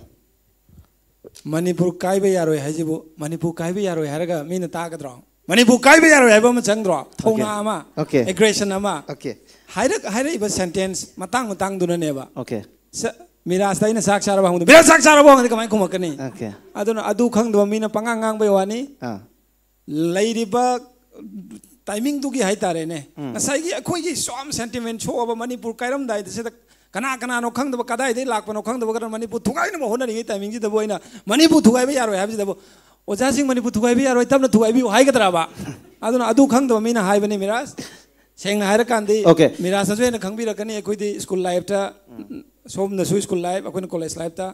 ꯃꯅꯤꯄꯨꯔ ꯀꯥꯏꯕ ꯌꯥꯔꯣꯏ ꯍꯥꯏꯁꯤꯕꯨ, ꯃꯅꯤꯄꯨꯔ ꯀꯥꯏꯕ ꯌꯥꯔꯣꯏ ꯍꯥꯏꯔꯒ ꯃꯤꯅ ꯇꯥꯒꯗ꯭ꯔꯣ? ꯃꯅꯤꯄꯨꯔ ꯀꯥꯏꯕ ꯌꯥꯔꯣꯏ ꯍꯥꯏꯕ ꯑꯃ ꯆꯪꯗ꯭ꯔꯣ? ꯊꯧꯅꯥ Okay. ꯑꯃ, Okay. aggression ꯑꯃ꯫ Okay. ꯍꯥꯏꯔꯛ ꯍꯥꯏꯔꯛꯏꯕ sentence ꯃꯇꯥꯡ ꯃꯇꯥꯡꯗꯨꯅꯅꯦꯕ꯫ Okay. ꯁ- ꯃꯤꯔꯥꯖꯇ ꯑꯩꯅ ꯆꯥꯛ ꯆꯥꯔꯕ ꯍꯪꯕꯗ, "ꯃꯤꯔꯥꯖ, ꯆꯥꯛ ꯆꯥꯔꯕꯣ?" ꯍꯪꯉꯗꯤ ꯀꯃꯥꯏꯅ ꯈꯨꯝꯃꯛꯀꯅꯤ? Okay. ꯑꯗꯨꯅ ꯑꯗꯨ ꯈꯪꯗꯕ ꯃꯤꯅ ꯄꯉꯥꯡ ꯉꯥꯡꯕꯩ ꯋꯥꯅꯤ꯫ ꯑꯥ꯫ ꯂꯩꯔꯤꯕ timing ꯗꯨꯒꯤ ꯍꯥꯏꯇꯥꯔꯦꯅꯦ, ꯉꯁꯥꯏꯒꯤ ꯑꯩꯈꯣꯏꯒꯤ ꯁꯣꯝ sentiment ꯁꯣꯛꯑꯕ ꯃꯅꯤꯄꯨꯔ ꯀꯥꯏꯔꯝꯗꯥꯏꯗ ꯁꯤꯗ ꯀꯅꯥ ꯀꯅꯥꯅꯣ ꯈꯪꯗꯕ, ꯀꯗꯥꯏꯗꯒꯤ ꯂꯥꯛꯄꯅꯣ ꯈꯪꯗꯕ, ꯀꯅꯥ ꯃꯅꯤꯄꯨꯔ ꯊꯨꯒꯥꯏꯅꯕ ꯍꯣꯠꯅꯔꯤꯉꯩ ꯇꯥꯏꯃꯤꯡꯁꯤꯗꯕꯨ ꯑꯩꯅ ꯃꯅꯤꯄꯨꯔ ꯊꯨꯒꯥꯏꯕ ꯌꯥꯔꯣꯏ ꯍꯥꯏꯕꯁꯤꯗꯕꯨ, "ꯑꯣꯖꯥꯁꯤꯡ, ꯃꯅꯤꯄꯨꯔ ꯊꯨꯒꯥꯏꯕ ꯌꯥꯔꯣꯏ, ꯇꯞꯅ ꯊꯨꯒꯥꯏꯕꯤꯌꯨ" ꯍꯥꯏꯒꯗ꯭ꯔꯕ? ꯑꯗꯨꯅ ꯑꯗꯨ ꯈꯪꯗꯕ ꯃꯤꯅ ꯍꯥꯏꯕꯅꯤ, ꯃꯤꯔꯥꯖ꯫ ꯁꯦꯡꯅ ꯍꯥꯏꯔꯀꯥꯟꯗꯤ, ꯑꯣꯀꯦ꯫ ꯃꯤꯔꯥꯖꯅꯁꯨ ꯍꯦꯟꯅ ꯈꯪꯕꯤꯔꯛꯀꯅꯤ꯫ ꯑꯩꯈꯣꯏꯗꯤ ꯁ꯭ꯀꯨꯜ ꯂꯥꯏꯐꯇ, ꯁꯣꯝꯅꯁꯨ ꯁ꯭ꯀꯨꯜ ꯂꯥꯏꯐ, ꯑꯩꯈꯣꯏꯅ ꯀꯣꯂꯦꯖ ꯂꯥꯏꯐꯇ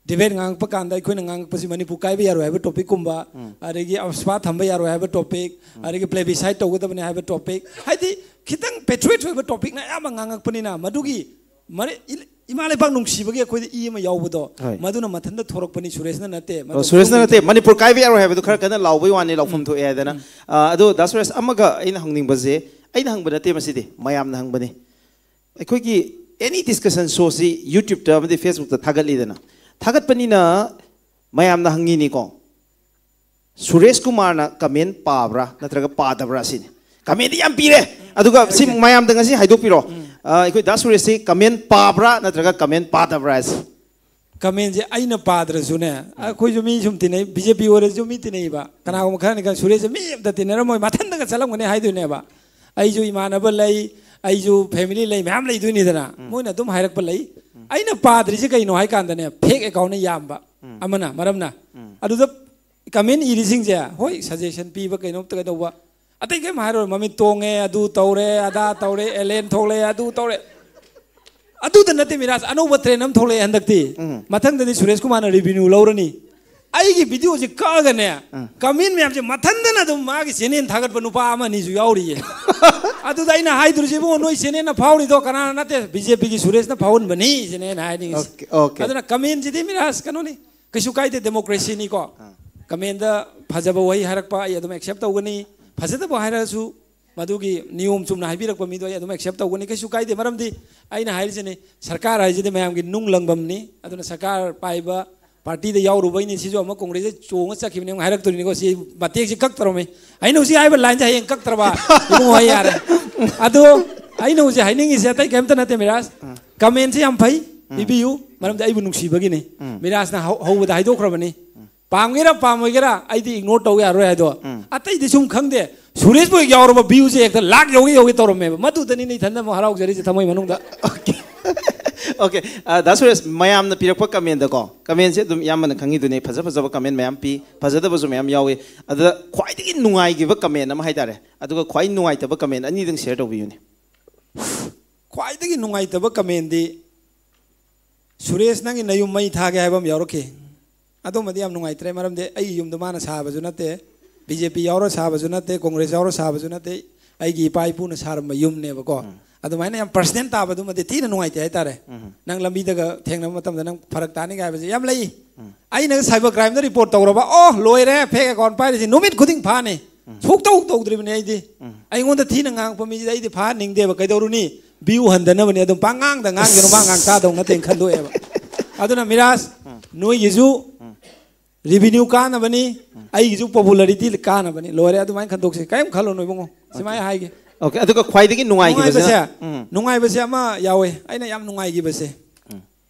ꯗꯤꯕꯦꯠ ꯉꯥꯡꯉꯛꯄ ꯀꯥꯟꯗ ꯑꯩꯈꯣꯏꯅ ꯉꯥꯡꯉꯛꯄꯁꯤ ꯃꯅꯤꯄꯨꯔ ꯀꯥꯏꯕ ꯌꯥꯔꯣꯏ ꯍꯥꯏꯕ ꯇꯣꯄꯤꯛꯀꯨꯝꯕ, ꯑꯗꯒꯤ ꯑꯐꯁꯄꯥ ꯊꯝꯕ ꯌꯥꯔꯣꯏ ꯍꯥꯏꯕ ꯇꯣꯄꯤꯛ, ꯑꯗꯒꯤ ꯄ꯭ꯂꯦꯕꯤꯁꯥꯏꯠ ꯇꯧꯒꯗꯕꯅꯤ ꯍꯥꯏꯕ ꯇꯣꯄꯤꯛ, ꯍꯥꯏꯗꯤ ꯈꯤꯇꯪ ꯄꯦꯇ꯭ꯔꯤꯌꯣꯠ ꯑꯣꯏꯕ ꯇꯣꯄꯤꯛꯅ ꯑꯌꯥꯝꯕ ꯉꯥꯡꯉꯛꯄꯅꯤꯅ, ꯃꯗꯨꯒꯤ ꯃꯔꯤ-, ꯏ-, ꯏꯃꯥ ꯂꯩꯕꯥꯛ ꯅꯨꯡꯁꯤꯕꯒꯤ ꯑꯩꯈꯣꯏꯗ ꯏ ꯑꯃ ꯌꯥꯎꯕꯗꯣ, ꯍꯣꯏ꯫ ꯃꯗꯨꯅ ꯃꯊꯟꯇ ꯊꯣꯔꯛꯄꯅꯤ, ꯁꯨꯔꯦꯁꯅ ꯅꯠꯇꯦ꯫ ꯑꯣ, ꯃꯗꯨ ꯁꯨꯔꯦꯁꯅ ꯅꯠꯇꯦ, ꯃꯅꯤꯄꯨꯔ ꯀꯥꯏꯕ ꯌꯥꯔꯣꯏ ꯍꯥꯏꯕꯗꯨ ꯈꯔ ꯀꯟꯅ ꯂꯥꯎꯕꯒꯤ ꯋꯥꯅꯤ, ꯂꯥꯎꯐꯝ ꯊꯣꯛꯑꯦ ꯍꯥꯏꯗꯅ꯫ ꯑ, ꯑꯗꯣ ꯗꯥ ꯁꯨꯔꯦꯁ, ꯑꯃꯒ ꯑꯩꯅ ꯍꯪꯅꯤꯡꯕꯁꯦ, ꯑꯩꯅ ꯍꯪꯕ ꯅꯠꯇꯦ ꯃꯁꯤꯗꯤ, ꯃꯌꯥꯝꯅ ꯍꯪꯕꯅꯤ꯫ ꯑꯩꯈꯣꯏꯒꯤ ꯑꯦꯅꯤ ꯗꯤꯁꯀꯁꯟ ꯁꯣꯁꯤ YouTube-ꯇ ꯑꯃꯗꯤ Facebook-ꯇ ꯊꯥꯒꯠꯂꯤꯗꯅ, ꯊꯥꯒꯠꯄꯅꯤꯅ ꯃꯌꯥꯝꯅ ꯍꯪꯉꯤꯅꯤꯀꯣ, ꯁꯨꯔꯦꯁ ꯀꯨꯃꯥꯔꯅ ꯀꯃꯦꯟ ꯄꯥꯕ꯭ꯔꯥ ꯅꯠꯇ꯭ꯔꯒ ꯄꯥꯗꯕ꯭ꯔꯥ ꯁꯤꯅꯤ꯫ ꯀꯃꯦꯟꯗꯤ ꯌꯥꯝ ꯄꯤꯔꯦ, ꯑꯗꯨꯒ ꯁꯤ ꯃꯌꯥꯝꯗ ꯉꯁꯤ ꯍꯥꯏꯗꯣꯛꯄꯤꯔꯣ꯫ ꯑ, ꯑꯩꯈꯣꯏ ꯗꯥ ꯁꯨꯔꯦꯁꯁꯤ ꯀꯃꯦꯟ ꯄꯥꯕ꯭ꯔꯥ ꯅꯠꯇ꯭ꯔꯒ ꯀꯃꯦꯟ ꯄꯥꯗꯕ꯭ꯔꯥ ꯍꯥꯏꯁꯦ? ꯀꯃꯦꯟꯁꯦ ꯑꯩꯅ ꯄꯥꯗ꯭ꯔꯁꯨꯅꯦ, ꯑꯩꯈꯣꯏꯁꯨ ꯃꯤ ꯁꯨꯝ ꯇꯤꯟꯅꯩ, ꯕꯤ ꯖꯦ ꯄꯤ ꯑꯣꯏꯔꯁꯨ ꯃꯤ ꯇꯤꯟꯅꯩꯕ꯫ ꯀꯅꯥꯒꯨꯝꯕ ꯈꯔꯅ ꯈꯪ-, "ꯁꯨꯔꯦꯁꯁꯦ ꯃꯤ ꯑꯝꯇ ꯇꯤꯟꯅꯔꯝꯃꯣꯏ, ꯃꯊꯟꯗꯒ ꯆꯠꯂꯝꯒꯅꯤ" ꯍꯥꯏꯗꯣꯏꯅꯦꯕ꯫ ꯑꯩꯁꯨ ꯏꯃꯥꯟꯅꯕ ꯂꯩ, ꯑꯩꯁꯨ ꯐꯦꯃꯤꯂꯤ ꯂꯩ, ꯃꯌꯥꯝ ꯂꯩꯗꯣꯏꯅꯤꯗꯅ꯫ ꯃꯣꯏꯅ ꯑꯗꯨꯝ ꯍꯥꯏꯔꯛꯄ ꯂꯩ꯫ ꯑꯩꯅ ꯄꯥꯗ꯭ꯔꯤꯁꯦ ꯀꯩꯅꯣ ꯍꯥꯏꯀꯥꯟꯗꯅꯦ, ꯐꯦꯛ ꯑꯦꯀꯥꯎꯟꯅ ꯌꯥꯝꯕ꯫ ꯑꯃꯅ, ꯃꯔꯝꯅ꯫ ꯑꯗꯨꯗ ꯀꯃꯦꯟ ꯏꯔꯤꯁꯤꯡꯁꯦ, ꯍꯣꯏ, ꯁꯖꯦꯁꯟ ꯄꯤꯕ, ꯀꯩꯅꯣꯝꯇ ꯀꯩꯗꯧꯕ, ꯑꯇꯩ ꯀꯩꯝ ꯍꯥꯏꯔꯣꯏ꯫ "ꯃꯃꯤꯠ ꯇꯣꯡꯉꯦ, ꯑꯗꯨ ꯇꯧꯔꯦ, ꯑꯗꯥ ꯇꯧꯔꯦ, ꯑꯦꯂꯦꯟ ꯊꯣꯛꯂꯛꯑꯦ, ꯑꯗꯨ ꯇꯧꯔꯦ"꯫ ꯑꯗꯨꯗ ꯅꯠꯇꯦ ꯃꯤꯔꯥꯖ, ꯑꯅꯧꯕ ꯇ꯭ꯔꯦꯟ ꯑꯃ ꯊꯣꯛꯂꯛꯑꯦ ꯍꯟꯗꯛꯇꯤ꯫ ꯃꯊꯪꯗꯗꯤ ꯁꯨꯔꯦꯁ ꯀꯨꯃꯥꯔꯅ ꯔꯤꯚꯤꯅ꯭ꯌꯨ ꯂꯧꯔꯅꯤ꯫ ꯑꯩꯒꯤ ꯚꯤꯗꯤꯑꯣꯁꯦ ꯀꯛꯑꯒꯅꯦ, ꯀꯃꯦꯟ ꯃꯌꯥꯝꯁꯦ ꯃꯊꯟꯗꯅ ꯑꯗꯨꯝ ꯃꯥꯒꯤ ꯆꯦꯅꯦꯜ ꯊꯥꯒꯠꯄ ꯅꯨꯄꯥ ꯑꯃ ꯑꯅꯤꯁꯨ ꯌꯥꯎꯔꯤꯌꯦ꯫ ꯑꯗꯨꯗ ꯑꯩꯅ ꯍꯥꯏꯗꯣꯔꯤꯁꯦ, "ꯏꯕꯨꯡꯉꯣ, ꯅꯣꯏ ꯆꯦꯅꯦꯜꯅ ꯐꯥꯎꯔꯤꯗꯣ ꯀꯅꯥꯅ ꯅꯠꯇꯦ, ꯕꯤ ꯖꯦ ꯄꯤꯒꯤ ꯁꯨꯔꯦꯁꯅ ꯐꯥꯎꯍꯟꯕꯅꯤ" ꯁꯤꯅꯦ ꯑꯩꯅ ꯍꯥꯏꯅꯤꯡꯉꯤꯁꯦ꯫ Okay, okay. ꯑꯗꯨꯅ ꯀꯃꯦꯟꯁꯤꯗꯤ ꯃꯤꯔꯥꯖ, ꯀꯩꯅꯣꯅꯤ, ꯀꯩꯁꯨ ꯀꯥꯏꯗꯦ, ꯗꯦꯃꯣꯀ꯭ꯔꯦꯁꯤꯅꯤꯀꯣ꯫ ꯀꯃꯦꯟꯗ ꯐꯖꯕ ꯋꯥꯍꯩ ꯍꯥꯏꯔꯛꯄ ꯑꯩ ꯑꯗꯨꯝ ꯑꯦꯛꯁꯦꯞ ꯇꯧꯒꯅꯤ, ꯐꯖꯗꯕ ꯍꯥꯏꯔꯒꯁꯨ ꯃꯗꯨꯒꯤ ꯅꯤꯌꯣꯝ ꯆꯨꯝꯅ ꯍꯥꯏꯕꯤꯔꯛꯄ ꯃꯤꯗꯣ ꯑꯩ ꯑꯗꯨꯝ ꯑꯦꯛꯁꯦꯞ ꯇꯧꯒꯅꯤ, ꯀꯩꯁꯨ ꯀꯥꯏꯗꯦ꯫ ꯃꯔꯝꯗꯤ ꯑꯩꯅ ꯍꯥꯏꯔꯤꯁꯤꯅꯤ, ꯁꯔꯀꯥꯔ ꯍꯥꯏꯁꯤꯗꯤ ꯃꯌꯥꯝꯒꯤ ꯅꯨꯡ ꯂꯪꯐꯝꯅꯤ꯫ ꯑꯗꯨꯅ ꯁꯔꯀꯥꯔ ꯄꯥꯏꯕ ꯄꯥꯔꯇꯤꯗ ꯌꯥꯎꯔꯨꯕꯩꯅꯤ, ꯁꯤꯁꯨ ꯑꯃꯨꯛ ꯀꯣꯡꯒ꯭ꯔꯦꯁꯇ ꯆꯣꯡꯉ ꯆꯠꯈꯤꯕꯅꯤ ꯑꯃꯨꯛ ꯍꯥꯏꯔꯛꯇꯣꯔꯤꯅꯤꯀꯣ꯫ ꯁꯤ ꯃꯇꯦꯛꯁꯤ ꯀꯛꯇꯧꯔꯝꯃꯤ꯫ ꯑꯩꯅ ꯍꯧꯖꯤꯛ ꯍꯥꯏꯕ ꯂꯥꯏꯟꯁꯦ ꯍꯌꯦꯡ ꯀꯛꯇ꯭ꯔꯕ? ꯏꯕꯨꯡꯉꯣ, ꯑꯩ ꯌꯥꯔꯦ꯫ ꯑꯗꯣ ꯑꯩꯅ ꯍꯧꯖꯤꯛ ꯍꯥꯏꯅꯤꯡꯉꯤꯁꯦ ꯑꯇꯩ ꯀꯩꯝꯇ ꯅꯠꯇꯦ, ꯃꯤꯔꯥꯖ꯫ ꯀꯃꯦꯟꯁꯦ ꯌꯥꯝ ꯐꯩ, ꯄꯤꯕꯤꯌꯨ, ꯃꯔꯝꯗꯤ ꯑꯩꯕꯨ ꯅꯨꯡꯁꯤꯕꯒꯤꯅꯤ꯫ ꯃꯤꯔꯥꯖꯅ ꯍꯧ-, ꯍꯧꯕꯗ ꯍꯥꯏꯗꯣꯛꯈ꯭ꯔꯕꯅꯤ꯫ ꯄꯥꯝꯒꯦꯔꯥ ꯄꯥꯝꯃꯣꯏꯒꯦꯔꯥ, ꯑꯩꯗꯤ ꯏꯒꯅꯣꯔ ꯇꯧ ꯌꯥꯔꯣꯏ ꯍꯥꯏꯗꯣ꯫ ꯑꯇꯩꯗꯤ ꯁꯨꯝ ꯈꯪꯗꯦ, ꯁꯨꯔꯦꯁꯄꯨ ꯍꯦꯛ ꯌꯥꯎꯔꯕ ꯚ꯭ꯌꯨꯁꯦ ꯍꯦꯛꯇ ꯂꯥꯛ ꯌꯧꯒꯦ ꯌꯧꯒꯦ ꯇꯧꯔꯝꯃꯦꯕ꯫ ꯃꯗꯨꯗꯅꯤꯅꯦ ꯏꯊꯟꯗ ꯑꯃꯨꯛ ꯍꯔꯥꯎꯖꯔꯤꯁꯦ ꯊꯃꯣꯏ ꯃꯅꯨꯡꯗ꯫ ꯑꯣꯀꯦ꯫ ꯑꯣꯀꯦ꯫ ꯗꯥ ꯁꯨꯔꯦꯁ, ꯃꯌꯥꯝꯅ ꯄꯤꯔꯛꯄ ꯀꯃꯦꯟꯗꯀꯣ, ꯀꯃꯦꯟꯁꯦ ꯑꯗꯨꯝ ꯏꯌꯥꯝꯕꯅ ꯈꯪꯉꯤꯗꯨꯅꯤ, ꯐꯖ ꯐꯖꯕ ꯀꯃꯦꯟ ꯃꯌꯥꯝ ꯄꯤ, ꯐꯖꯗꯕꯁꯨ ꯃꯌꯥꯝ ꯌꯥꯎꯏ꯫ ꯑꯗꯨꯗ ꯈ꯭ꯋꯥꯏꯗꯒꯤ ꯅꯨꯡꯉꯥꯏꯈꯤꯕ ꯀꯃꯦꯟ ꯑꯃ ꯍꯥꯏꯇꯥꯔꯦ, ꯑꯗꯨꯒ ꯈ꯭ꯋꯥꯏ ꯅꯨꯡꯉꯥꯏꯇꯕ ꯀꯃꯦꯟ ꯑꯅꯤꯗꯪ ꯁꯤꯌꯔ ꯇꯧꯕꯤꯌꯨꯅꯦ꯫ ꯈ꯭ꯋꯥꯏꯗꯒꯤ ꯅꯨꯡꯉꯥꯏꯇꯕ ꯀꯃꯦꯟꯗꯤ, "ꯁꯨꯔꯦꯁ, ꯅꯪꯒꯤ ꯅꯌꯨꯝ ꯃꯩ ꯊꯥꯒꯦ" ꯍꯥꯏꯕ ꯑꯃ ꯌꯥꯎꯔꯛꯈꯤ꯫ ꯑꯗꯨꯃꯗꯤ ꯌꯥꯝ ꯅꯨꯡꯉꯥꯏꯇ꯭ꯔꯦ, ꯃꯔꯝꯗꯤ ꯑꯩꯒꯤ ꯌꯨꯝꯗ ꯃꯥꯅ ꯁꯥꯕꯁꯨ ꯅꯠꯇꯦ, ꯕꯤ ꯖꯦ ꯄꯤ ꯌꯥꯎꯔ ꯁꯥꯕꯁꯨ ꯅꯠꯇꯦ, ꯀꯣꯡꯒ꯭ꯔꯦꯁ ꯌꯥꯎꯔ ꯁꯥꯕꯁꯨ ꯅꯠꯇꯦ, ꯑꯩꯒꯤ ꯏꯄꯥ ꯏꯄꯨꯅ ꯁꯥꯔꯝꯕ ꯌꯨꯝꯅꯦꯕꯀꯣ꯫ ꯎꯝ꯫ ꯑꯗꯨꯃꯥꯏꯅ ꯌꯥꯝ ꯄꯔꯁꯅꯦꯜ ꯇꯥꯕꯗꯨꯃꯗꯤ ꯊꯤꯅ ꯅꯨꯡꯉꯥꯏꯇꯦ ꯍꯥꯏꯇꯥꯔꯦ꯫ ꯎꯝ꯫ ꯅꯪ ꯂꯝꯕꯤꯗꯒ ꯊꯦꯡꯅꯕ ꯃꯇꯝꯗ ꯅꯪ ꯐꯔꯛ ꯇꯥꯅꯤꯒꯥꯏ ꯍꯥꯏꯕꯁꯦ ꯌꯥꯝ ꯂꯩ꯫ ꯎꯝ꯫ ꯑꯩꯅ ꯁꯥꯏꯕꯔ ꯀ꯭ꯔꯥꯏꯝꯗ ꯔꯤꯄꯣꯔꯠ ꯇꯧꯔꯕ, "ꯑꯣ, ꯂꯣꯏꯔꯦ, ꯐꯦꯛ ꯑꯦꯀꯥꯎꯟ ꯄꯥꯏꯔꯤꯁꯤ", ꯅꯨꯃꯤꯠ ꯈꯨꯗꯤꯡ ꯐꯥꯅꯤ꯫ ꯎꯝ꯫ ꯁꯨꯛꯇꯧ ꯇꯧꯗ꯭ꯔꯤꯕꯅꯦ ꯑꯩꯗꯤ꯫ ꯎꯝ꯫ ꯑꯩꯉꯣꯟꯗ ꯊꯤꯅ ꯉꯥꯡꯉꯛꯄ ꯃꯤꯁꯤꯗ ꯑꯩꯗꯤ ꯐꯥꯍꯟꯅꯤꯡꯗꯦꯕ꯫ ꯀꯩꯗꯧꯔꯨꯅꯤ? ꯚ꯭ꯌꯨ ꯍꯟꯗꯅꯕꯅꯦ꯫ ꯑꯗꯨꯝ ꯄꯥꯡꯉꯥꯡꯗ ꯉꯥꯡꯒꯅꯨ, ꯃꯥ ꯉꯥꯡ ꯇꯥꯗꯧ ꯅꯠꯇꯦꯅ ꯈꯟꯗꯣꯛꯑꯦꯕ꯫ ꯑꯗꯨꯅ ꯃꯤꯔꯥꯖ, ꯎꯝ꯫ ꯅꯣꯏꯒꯤꯁꯨ ꯎꯝ꯫ ꯔꯤꯚꯤꯅ꯭ꯌꯨ ꯀꯥꯟꯅꯕꯅꯤ, ꯎꯝ꯫ ꯑꯩꯒꯤꯁꯨ ꯄꯣꯄꯨꯂꯔꯤꯇꯤ ꯀꯥꯟꯅꯕꯅꯤ꯫ ꯂꯣꯏꯔꯦ, ꯑꯗꯨꯃꯥꯏꯅ ꯈꯟꯗꯣꯛꯁꯤ꯫ ꯀꯔꯤꯝ ꯈꯜꯂꯨꯅꯨ ꯏꯕꯨꯡꯉꯣ꯫ ꯁꯨꯃꯥꯏꯅ ꯍꯥꯏꯒꯦ꯫ ꯑꯣꯀꯦ, ꯑꯗꯨꯒ ꯈ꯭ꯋꯥꯏꯗꯒꯤ ꯅꯨꯡꯉꯥꯏꯈꯤꯕꯁꯤꯅ? ꯅꯨꯡꯉꯥꯏꯕꯁꯦ, ꯎꯝ꯫ ꯅꯨꯡꯉꯥꯏꯕꯁꯦ ꯑꯃ ꯌꯥꯎꯋꯦ꯫ ꯑꯩꯅ ꯌꯥꯝ ꯅꯨꯡꯉꯥꯏꯈꯤꯕꯁꯦ꯫ ꯎꯝ꯫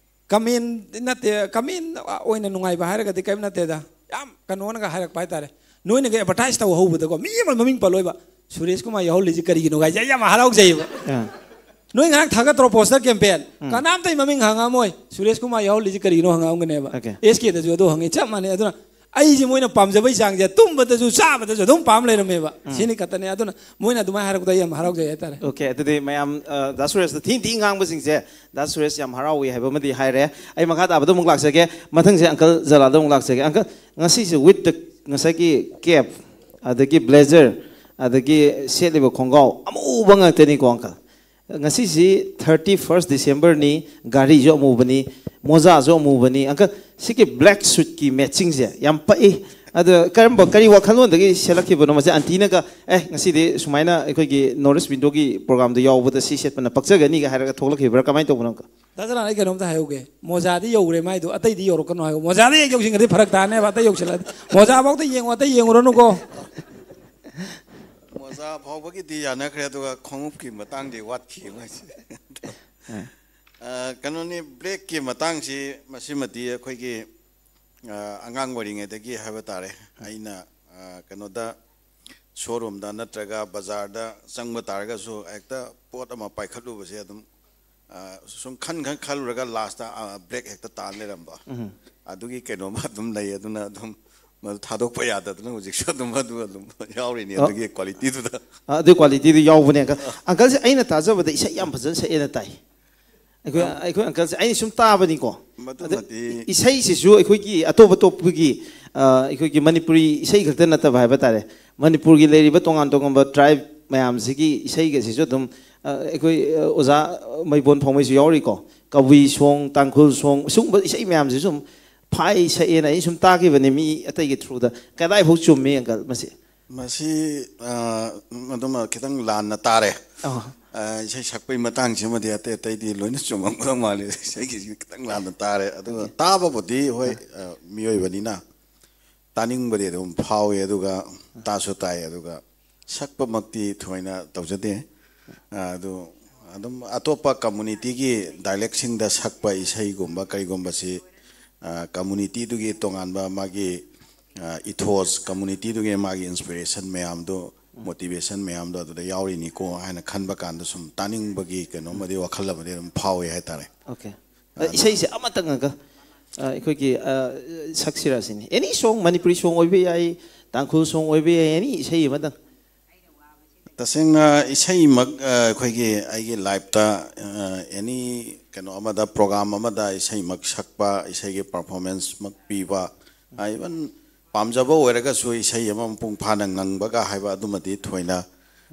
ꯀꯃꯦꯟ ꯅꯠꯇꯦ, ꯀꯃꯦꯟ ꯑꯣꯏꯅ ꯅꯨꯡꯉꯥꯏꯕ ꯍꯥꯏꯔꯒꯗꯤ ꯀꯔꯤꯝ ꯅꯠꯇꯦꯗ꯫ ꯌꯥꯝ ꯀꯩꯅꯣꯅꯒ ꯍꯥꯏꯔꯛꯄ ꯍꯥꯏꯇꯥꯔꯦ꯫ ꯅꯣꯏꯅꯒ ꯑꯦꯗꯚꯔꯇꯥꯏꯁ ꯇꯧ ꯍꯧꯕꯗꯀꯣ, ꯃꯤ ꯑꯃ ꯃꯃꯤꯡ ꯄꯜꯂꯣꯏꯕ, "ꯁꯨꯔꯦꯁ ꯀꯨꯃꯥꯔ ꯌꯥꯎꯍꯜꯂꯤꯁꯤ ꯀꯔꯤꯒꯤꯅꯣ?" ꯍꯥꯏꯁꯦ ꯑꯩ ꯌꯥꯝ ꯍꯔꯥꯎꯖꯩꯕ꯫ ꯑꯥ꯫ ꯅꯣꯏ ꯉꯔꯥꯡ ꯊꯥꯒꯠꯇ꯭ꯔꯣ ꯄꯣꯁꯇꯔ ꯀꯦꯝꯄꯦꯟ? ꯎꯝ꯫ ꯀꯅꯥꯝꯇ ꯑꯩ ꯃꯃꯤꯡ ꯍꯪꯉꯛꯑꯝꯃꯣꯏ, "ꯁꯨꯔꯦꯁ ꯀꯨꯃꯥꯔ ꯌꯥꯎꯍꯜꯂꯤꯁꯤ ꯀꯔꯤꯒꯤꯅꯣ?" ꯍꯪꯉꯛꯑꯝꯒꯅꯦꯕ꯫ ꯑꯣꯀꯦ꯫ ꯑꯦꯁ ꯀꯦꯗꯁꯨ ꯑꯗꯨ ꯍꯪꯉꯤ, ꯆꯞ ꯃꯥꯟꯅꯩ꯫ ꯑꯗꯨꯅ ꯑꯩꯁꯦ ꯃꯣꯏꯅ ꯄꯥꯝꯖꯕꯩ ꯆꯥꯡꯁꯦ ꯇꯨꯝꯕꯗꯁꯨ ꯆꯥꯕꯗꯁꯨ ꯑꯗꯨꯝ ꯄꯥꯝ ꯂꯩꯔꯝꯃꯦꯕ꯫ ꯎꯝ꯫ ꯁꯤꯅꯤ ꯈꯛꯇꯅꯦ꯫ ꯑꯗꯨꯅ ꯃꯣꯏꯅ ꯑꯗꯨꯃꯥꯏꯅ ꯍꯥꯏꯔꯛꯄꯗ ꯑꯩ ꯌꯥꯝ ꯍꯔꯥꯎꯖꯩ ꯍꯥꯏꯇꯥꯔꯦ꯫ ꯑꯣꯀꯦ, ꯑꯗꯨꯗꯤ ꯃꯌꯥꯝ, ꯑ, ꯗꯥ ꯁꯨꯔꯦꯁꯇ ꯊꯤ ꯊꯤ ꯉꯥꯡꯕꯁꯤꯡꯁꯦ, ꯗꯥ ꯁꯨꯔꯦꯁ ꯌꯥꯝ ꯍꯔꯥꯎꯏ ꯍꯥꯏꯕ ꯑꯃꯗꯤ ꯍꯥꯏꯔꯦ꯫ ꯑꯩ ꯃꯈꯥ ꯇꯥꯕꯗ ꯑꯃꯨꯛ ꯂꯥꯛꯆꯒꯦ꯫ ꯃꯊꯪꯁꯦ ꯑꯪꯀꯜ ꯖꯂꯥꯜꯗ ꯑꯃꯨꯛ ꯂꯥꯛꯆꯒꯦ꯫ ꯑꯪꯀꯜ, ꯉꯁꯤꯁꯦ with the ꯉꯁꯥꯏꯒꯤ ꯀꯦꯞ, ꯑꯗꯒꯤ ꯕ꯭ꯂꯦꯖꯔ, ꯑꯗꯒꯤ ꯁꯦꯠꯂꯤꯕ ꯈꯣꯡꯒ꯭ꯔꯥꯎ ꯑꯃꯨꯕ ꯉꯥꯛꯇꯅꯤꯀꯣ ꯑꯪꯀꯜ꯫ ꯉꯁꯤꯁꯤ thirty first Decemberꯅꯤ, ꯒꯥꯔꯤꯁꯨ ꯑꯃꯨꯕꯅꯤ, ꯃꯣꯖꯥꯁꯨ ꯑꯃꯨꯕꯅꯤ꯫ ꯑꯪꯀꯜ, ꯁꯤꯒꯤ ꯕ꯭ꯂꯦꯛ ꯁꯨꯠꯀꯤ ꯃꯦꯠꯆꯤꯡꯁꯦ ꯌꯥꯝ ꯄꯛꯏ꯫ ꯑꯗ ꯀꯔꯝꯕ, ꯀꯔꯤ ꯋꯥꯈꯜꯂꯣꯟꯗꯒꯤ ꯁꯦꯠꯂꯛꯈꯤꯕꯅꯣ ꯃꯁꯦ? ꯑꯟꯇꯤꯅꯒ, "ꯑꯦ, ꯉꯁꯤꯗꯤ ꯁꯨꯃꯥꯏꯅ ꯑꯩꯈꯣꯏꯒꯤ North East Windowꯒꯤ ꯄ꯭ꯔꯣꯒ꯭ꯔꯥꯝꯗ ꯌꯥꯎꯕꯗ ꯁꯤ ꯁꯦꯠꯄꯅ ꯄꯛꯆꯒꯅꯤꯒ" ꯍꯥꯏꯔꯒ ꯊꯣꯛꯂꯛꯈꯤꯕ꯭ꯔꯥ? ꯀꯃꯥꯏꯅ ꯇꯧꯕꯅꯣ ꯑꯪꯀꯜ? ꯗꯥ ꯖꯂꯥꯜ, ꯑꯩ ꯀꯩꯅꯣꯝꯇ ꯍꯥꯏꯍꯧꯒꯦ꯫ ꯃꯣꯖꯥꯗꯤ ꯌꯧꯔꯦ ꯃꯥꯏꯗꯣ, ꯑꯇꯩꯗꯤ ꯌꯧꯔꯛꯀꯅꯨ ꯍꯥꯏꯌꯣ꯫ ꯃꯣꯖꯥꯗ ꯍꯦꯛ ꯌꯧꯁꯤꯟꯈ꯭ꯔꯗꯤ ꯐꯔꯛ ꯇꯥꯅꯦꯕ, ꯑꯇꯩ ꯌꯧꯁꯤꯜꯂꯛꯑꯗꯤ꯫ ꯃꯣꯖꯥꯐꯧꯗ ꯌꯦꯡꯉꯣ, ꯑꯇꯩ ꯌꯦꯡꯉꯨꯔꯅꯨꯀꯣ꯫ ꯃꯣꯖꯥ ꯐꯥꯎꯕꯒꯤꯗꯤ ꯌꯥꯅꯈ꯭ꯔꯦ, ꯑꯗꯨꯒ ꯈꯣꯡꯎꯞꯀꯤ ꯃꯇꯥꯡꯗꯤ ꯋꯥꯠꯈꯤ ꯃꯣꯏꯁꯦ꯫ ꯑ, ꯀꯩꯅꯣꯅꯤ, ꯕ꯭ꯂꯦꯛꯀꯤ ꯃꯇꯥꯡꯁꯤ ꯃꯁꯤꯃꯗꯤ ꯑꯩꯈꯣꯏꯒꯤ, ꯑ, ꯑꯉꯥꯡ ꯑꯣꯏꯔꯤꯉꯩꯗꯒꯤ ꯍꯥꯏꯕ ꯇꯥꯔꯦ꯫ ꯑꯩꯅ, ꯑ, ꯀꯩꯅꯣꯗ, ꯁꯣꯔꯨꯝꯗ ꯅꯠꯇ꯭ꯔꯒ ꯕꯖꯥꯔꯗ ꯆꯪꯕ ꯇꯥꯔꯒꯁꯨ ꯍꯦꯛꯇ ꯄꯣꯠ ꯑꯃ ꯄꯥꯏꯈꯠꯂꯨꯕꯁꯦ ꯑꯗꯨꯝ ꯑ, ꯁꯨꯝ ꯈꯟ ꯈꯟ ꯈꯜꯂꯨꯔꯒ ꯂꯥꯁꯇ ꯕ꯭ꯔꯦꯛ ꯍꯦꯛꯇ ꯇꯥ ꯂꯩꯔꯝꯕ, ꯑꯗꯨꯒꯤ ꯀꯩꯅꯣꯝꯃ ꯑꯗꯨꯝ ꯂꯩ꯫ ꯑꯗꯨꯅ ꯑꯗꯨꯝ ꯃꯗꯨ ꯊꯥꯗꯣꯛꯄ ꯌꯥꯗꯗꯅ ꯍꯧꯖꯤꯛꯁꯨ ꯑꯗꯨꯝ ꯑꯗꯨ ꯑꯗꯨꯝ ꯌꯥꯎꯔꯤꯅꯤ꯫ ꯑꯣ꯫ ꯑꯗꯨꯒꯤ ꯀ꯭ꯋꯥꯂꯤꯇꯤꯗꯨꯗ꯫ ꯑ, ꯑꯗꯨꯒꯤ ꯀ꯭ꯋꯥꯂꯤꯇꯤꯗꯨ ꯌꯥꯎꯕꯅꯦ꯫ ꯑꯪꯀꯜ, ꯑꯪꯀꯜꯁꯦ ꯑꯩꯅ ꯇꯥꯖꯕꯗ ꯏꯁꯩ ꯌꯥꯝ ꯐꯖꯅ ꯁꯛꯑꯦꯅ ꯇꯥꯏ꯫ ꯑꯩꯈꯣꯏ, ꯑꯪ-, ꯑꯩꯈꯣꯏ ꯑꯪꯀꯜꯁꯦ ꯑꯩꯅ ꯁꯨꯝ ꯇꯥꯕꯅꯤꯀꯣ꯫ ꯑꯗ ꯃꯗꯨꯃꯗꯤ ꯏꯁꯩꯁꯤꯁꯨ ꯑꯩꯈꯣꯏꯒꯤ ꯑꯇꯣꯞ ꯑꯇꯣꯞꯄꯒꯤ, ꯑ, ꯑꯩꯈꯣꯏꯒꯤ ꯃꯅꯤꯄꯨꯔꯤ ꯏꯁꯩ ꯈꯛꯇ ꯅꯠꯇꯕ ꯍꯥꯏꯕ ꯇꯥꯔꯦ, ꯃꯅꯤꯄꯨꯔꯒꯤ ꯂꯩꯔꯤꯕ ꯇꯣꯉꯥꯟ ꯇꯣꯉꯥꯟꯕ ꯇ꯭ꯔꯥꯏꯕ ꯃꯌꯥꯝꯁꯤꯒꯤ ꯏꯁꯩꯒꯁꯤꯁꯨ ꯑꯗꯨꯝ, ꯑ, ꯑꯩꯈꯣꯏ, ꯑ, ꯑꯣꯖꯥ ꯃꯩꯕꯣꯟ ꯐꯥꯎꯃꯩꯁꯨ ꯌꯥꯎꯔꯤꯀꯣ꯫ ꯀꯕꯨꯏ ꯁꯣꯡ, ꯇꯥꯡꯈꯨꯜ ꯁꯣꯡ, ꯁꯤꯒꯨꯝꯕ ꯏꯁꯩ ꯃꯌꯥꯝꯁꯤꯁꯨ ꯑꯗꯨꯝ ꯐꯥꯏ ꯁꯛꯑꯦꯅ ꯑꯩ ꯁꯨꯝ ꯇꯥꯈꯤꯕꯅꯦ ꯃꯤ ꯑꯇꯩꯒꯤ ꯊ꯭ꯔꯨꯗ꯫ ꯀꯗꯥꯏꯐꯥꯎ ꯆꯨꯝꯃꯤ ꯑꯪꯀꯜ ꯃꯁꯤ? ꯃꯁꯤ, ꯑ, ꯑꯗꯨꯃ ꯈꯤꯇꯪ ꯂꯥꯟꯅ ꯇꯥꯔꯦ꯫ ꯑꯣ꯫ ꯑ, ꯏꯁꯩ ꯁꯛꯄꯒꯤ ꯃꯇꯥꯡꯁꯤꯃꯗꯤ ꯑꯇꯩ ꯑꯇꯩꯗꯤ ꯂꯣꯏꯅ ꯆꯨꯝꯃꯝꯒꯗꯧ ꯃꯥꯜꯂꯤ꯫ ꯏꯁꯩꯒꯤꯁꯤ ꯈꯤꯇꯪ ꯂꯥꯟꯅ ꯇꯥꯔꯦ꯫ ꯑꯗꯨꯒ ꯑꯣꯀꯦ꯫ ꯇꯥꯕꯕꯨꯗꯤ ꯍꯣꯏ, ꯑ, ꯃꯤꯑꯣꯏꯕꯅꯤꯅ ꯇꯥꯅꯤꯡꯕꯗꯤ ꯑꯗꯨꯝ ꯐꯥꯎꯋꯤ, ꯑꯗꯨꯒ ꯇꯥꯁꯨ ꯇꯥꯏ, ꯑꯗꯨꯒ ꯁꯛꯄꯃꯛꯇꯤ ꯊꯣꯏꯅ ꯇꯧꯖꯗꯦ꯫ ꯑ, ꯑꯗꯨ ꯑꯗꯨꯝ ꯑꯇꯣꯞꯄ ꯀꯝꯃꯨꯅꯤꯇꯤꯒꯤ ꯗꯥꯏꯂꯦꯛꯁꯤꯡꯗ ꯁꯛꯄ ꯏꯁꯩꯒꯨꯝꯕ ꯀꯔꯤꯒꯨꯝꯕꯁꯤ, ꯑ, ꯀꯝꯃꯨꯅꯤꯇꯤꯗꯨꯒꯤ ꯇꯣꯉꯥꯟꯕ ꯃꯥꯒꯤ, ꯑ, ꯏꯊꯣꯁ, ꯀꯝꯃꯨꯅꯤꯇꯤꯗꯨꯒꯤ ꯃꯥꯒꯤ ꯏꯟꯁꯄꯤꯔꯦꯁꯟ ꯃꯌꯥꯝꯗꯨ, ꯃꯣꯇꯤꯚꯦꯁꯟ ꯃꯌꯥꯝꯗꯣ ꯑꯗꯨꯗ ꯌꯥꯎꯔꯤꯅꯤꯀꯣ ꯍꯥꯏꯅ ꯈꯟꯕ ꯀꯥꯟꯗ ꯁꯨꯝ ꯇꯥꯅꯤꯡꯕꯒꯤ ꯀꯩꯅꯣꯝꯃꯗꯤ, ꯋꯥꯈꯜ ꯑꯃꯗꯤ ꯑꯗꯨꯝ ꯐꯥꯎꯋꯦ ꯍꯥꯏꯇꯥꯔꯦ꯫ ꯑꯣꯀꯦ꯫ ꯑ, ꯑꯗꯨ ꯏꯁꯩꯁꯦ ꯑꯃꯇꯪ ꯑꯪꯀꯜ, ꯑ, ꯑꯩꯈꯣꯏꯒꯤ, ꯑ, ꯁꯛꯁꯤꯔꯥ ꯁꯤꯅꯤ꯫ ꯑꯦꯅꯤ ꯁꯣꯡ, ꯃꯅꯤꯄꯨꯔꯤ ꯁꯣꯡ ꯑꯣꯏꯕ ꯌꯥꯏ, ꯇꯥꯡꯈꯨꯜ ꯁꯣꯡ ꯑꯣꯏꯕ ꯌꯥꯏ, ꯑꯦꯅꯤ ꯏꯁꯩ ꯑꯃꯇꯪ꯫ ꯇꯁꯦꯡꯅ ꯏꯁꯩꯃꯛ, ꯑ, ꯑꯩꯈꯣꯏꯒꯤ ꯑꯩꯒꯤ ꯂꯥꯏꯐꯇ, ꯑ, ꯑꯦꯅꯤ ꯀꯩꯅꯣ ꯑꯃꯗ, ꯄ꯭ꯔꯣꯒ꯭ꯔꯥꯝ ꯑꯃꯗ ꯏꯁꯩꯃꯛ ꯁꯛꯄ, ꯏꯁꯩꯒꯤ ꯄꯔꯐꯣꯔꯃꯦꯟꯁꯃꯛ ꯄꯤꯕ, ꯑ, ꯏꯚꯟ ꯄꯥꯝꯖꯕ ꯑꯣꯏꯔꯒꯁꯨ ꯏꯁꯩ ꯑꯃ ꯃꯄꯨꯡ ꯐꯥꯅ ꯉꯪꯕꯒ ꯍꯥꯏꯕ ꯑꯗꯨꯃꯗꯤ ꯊꯣꯏꯅ,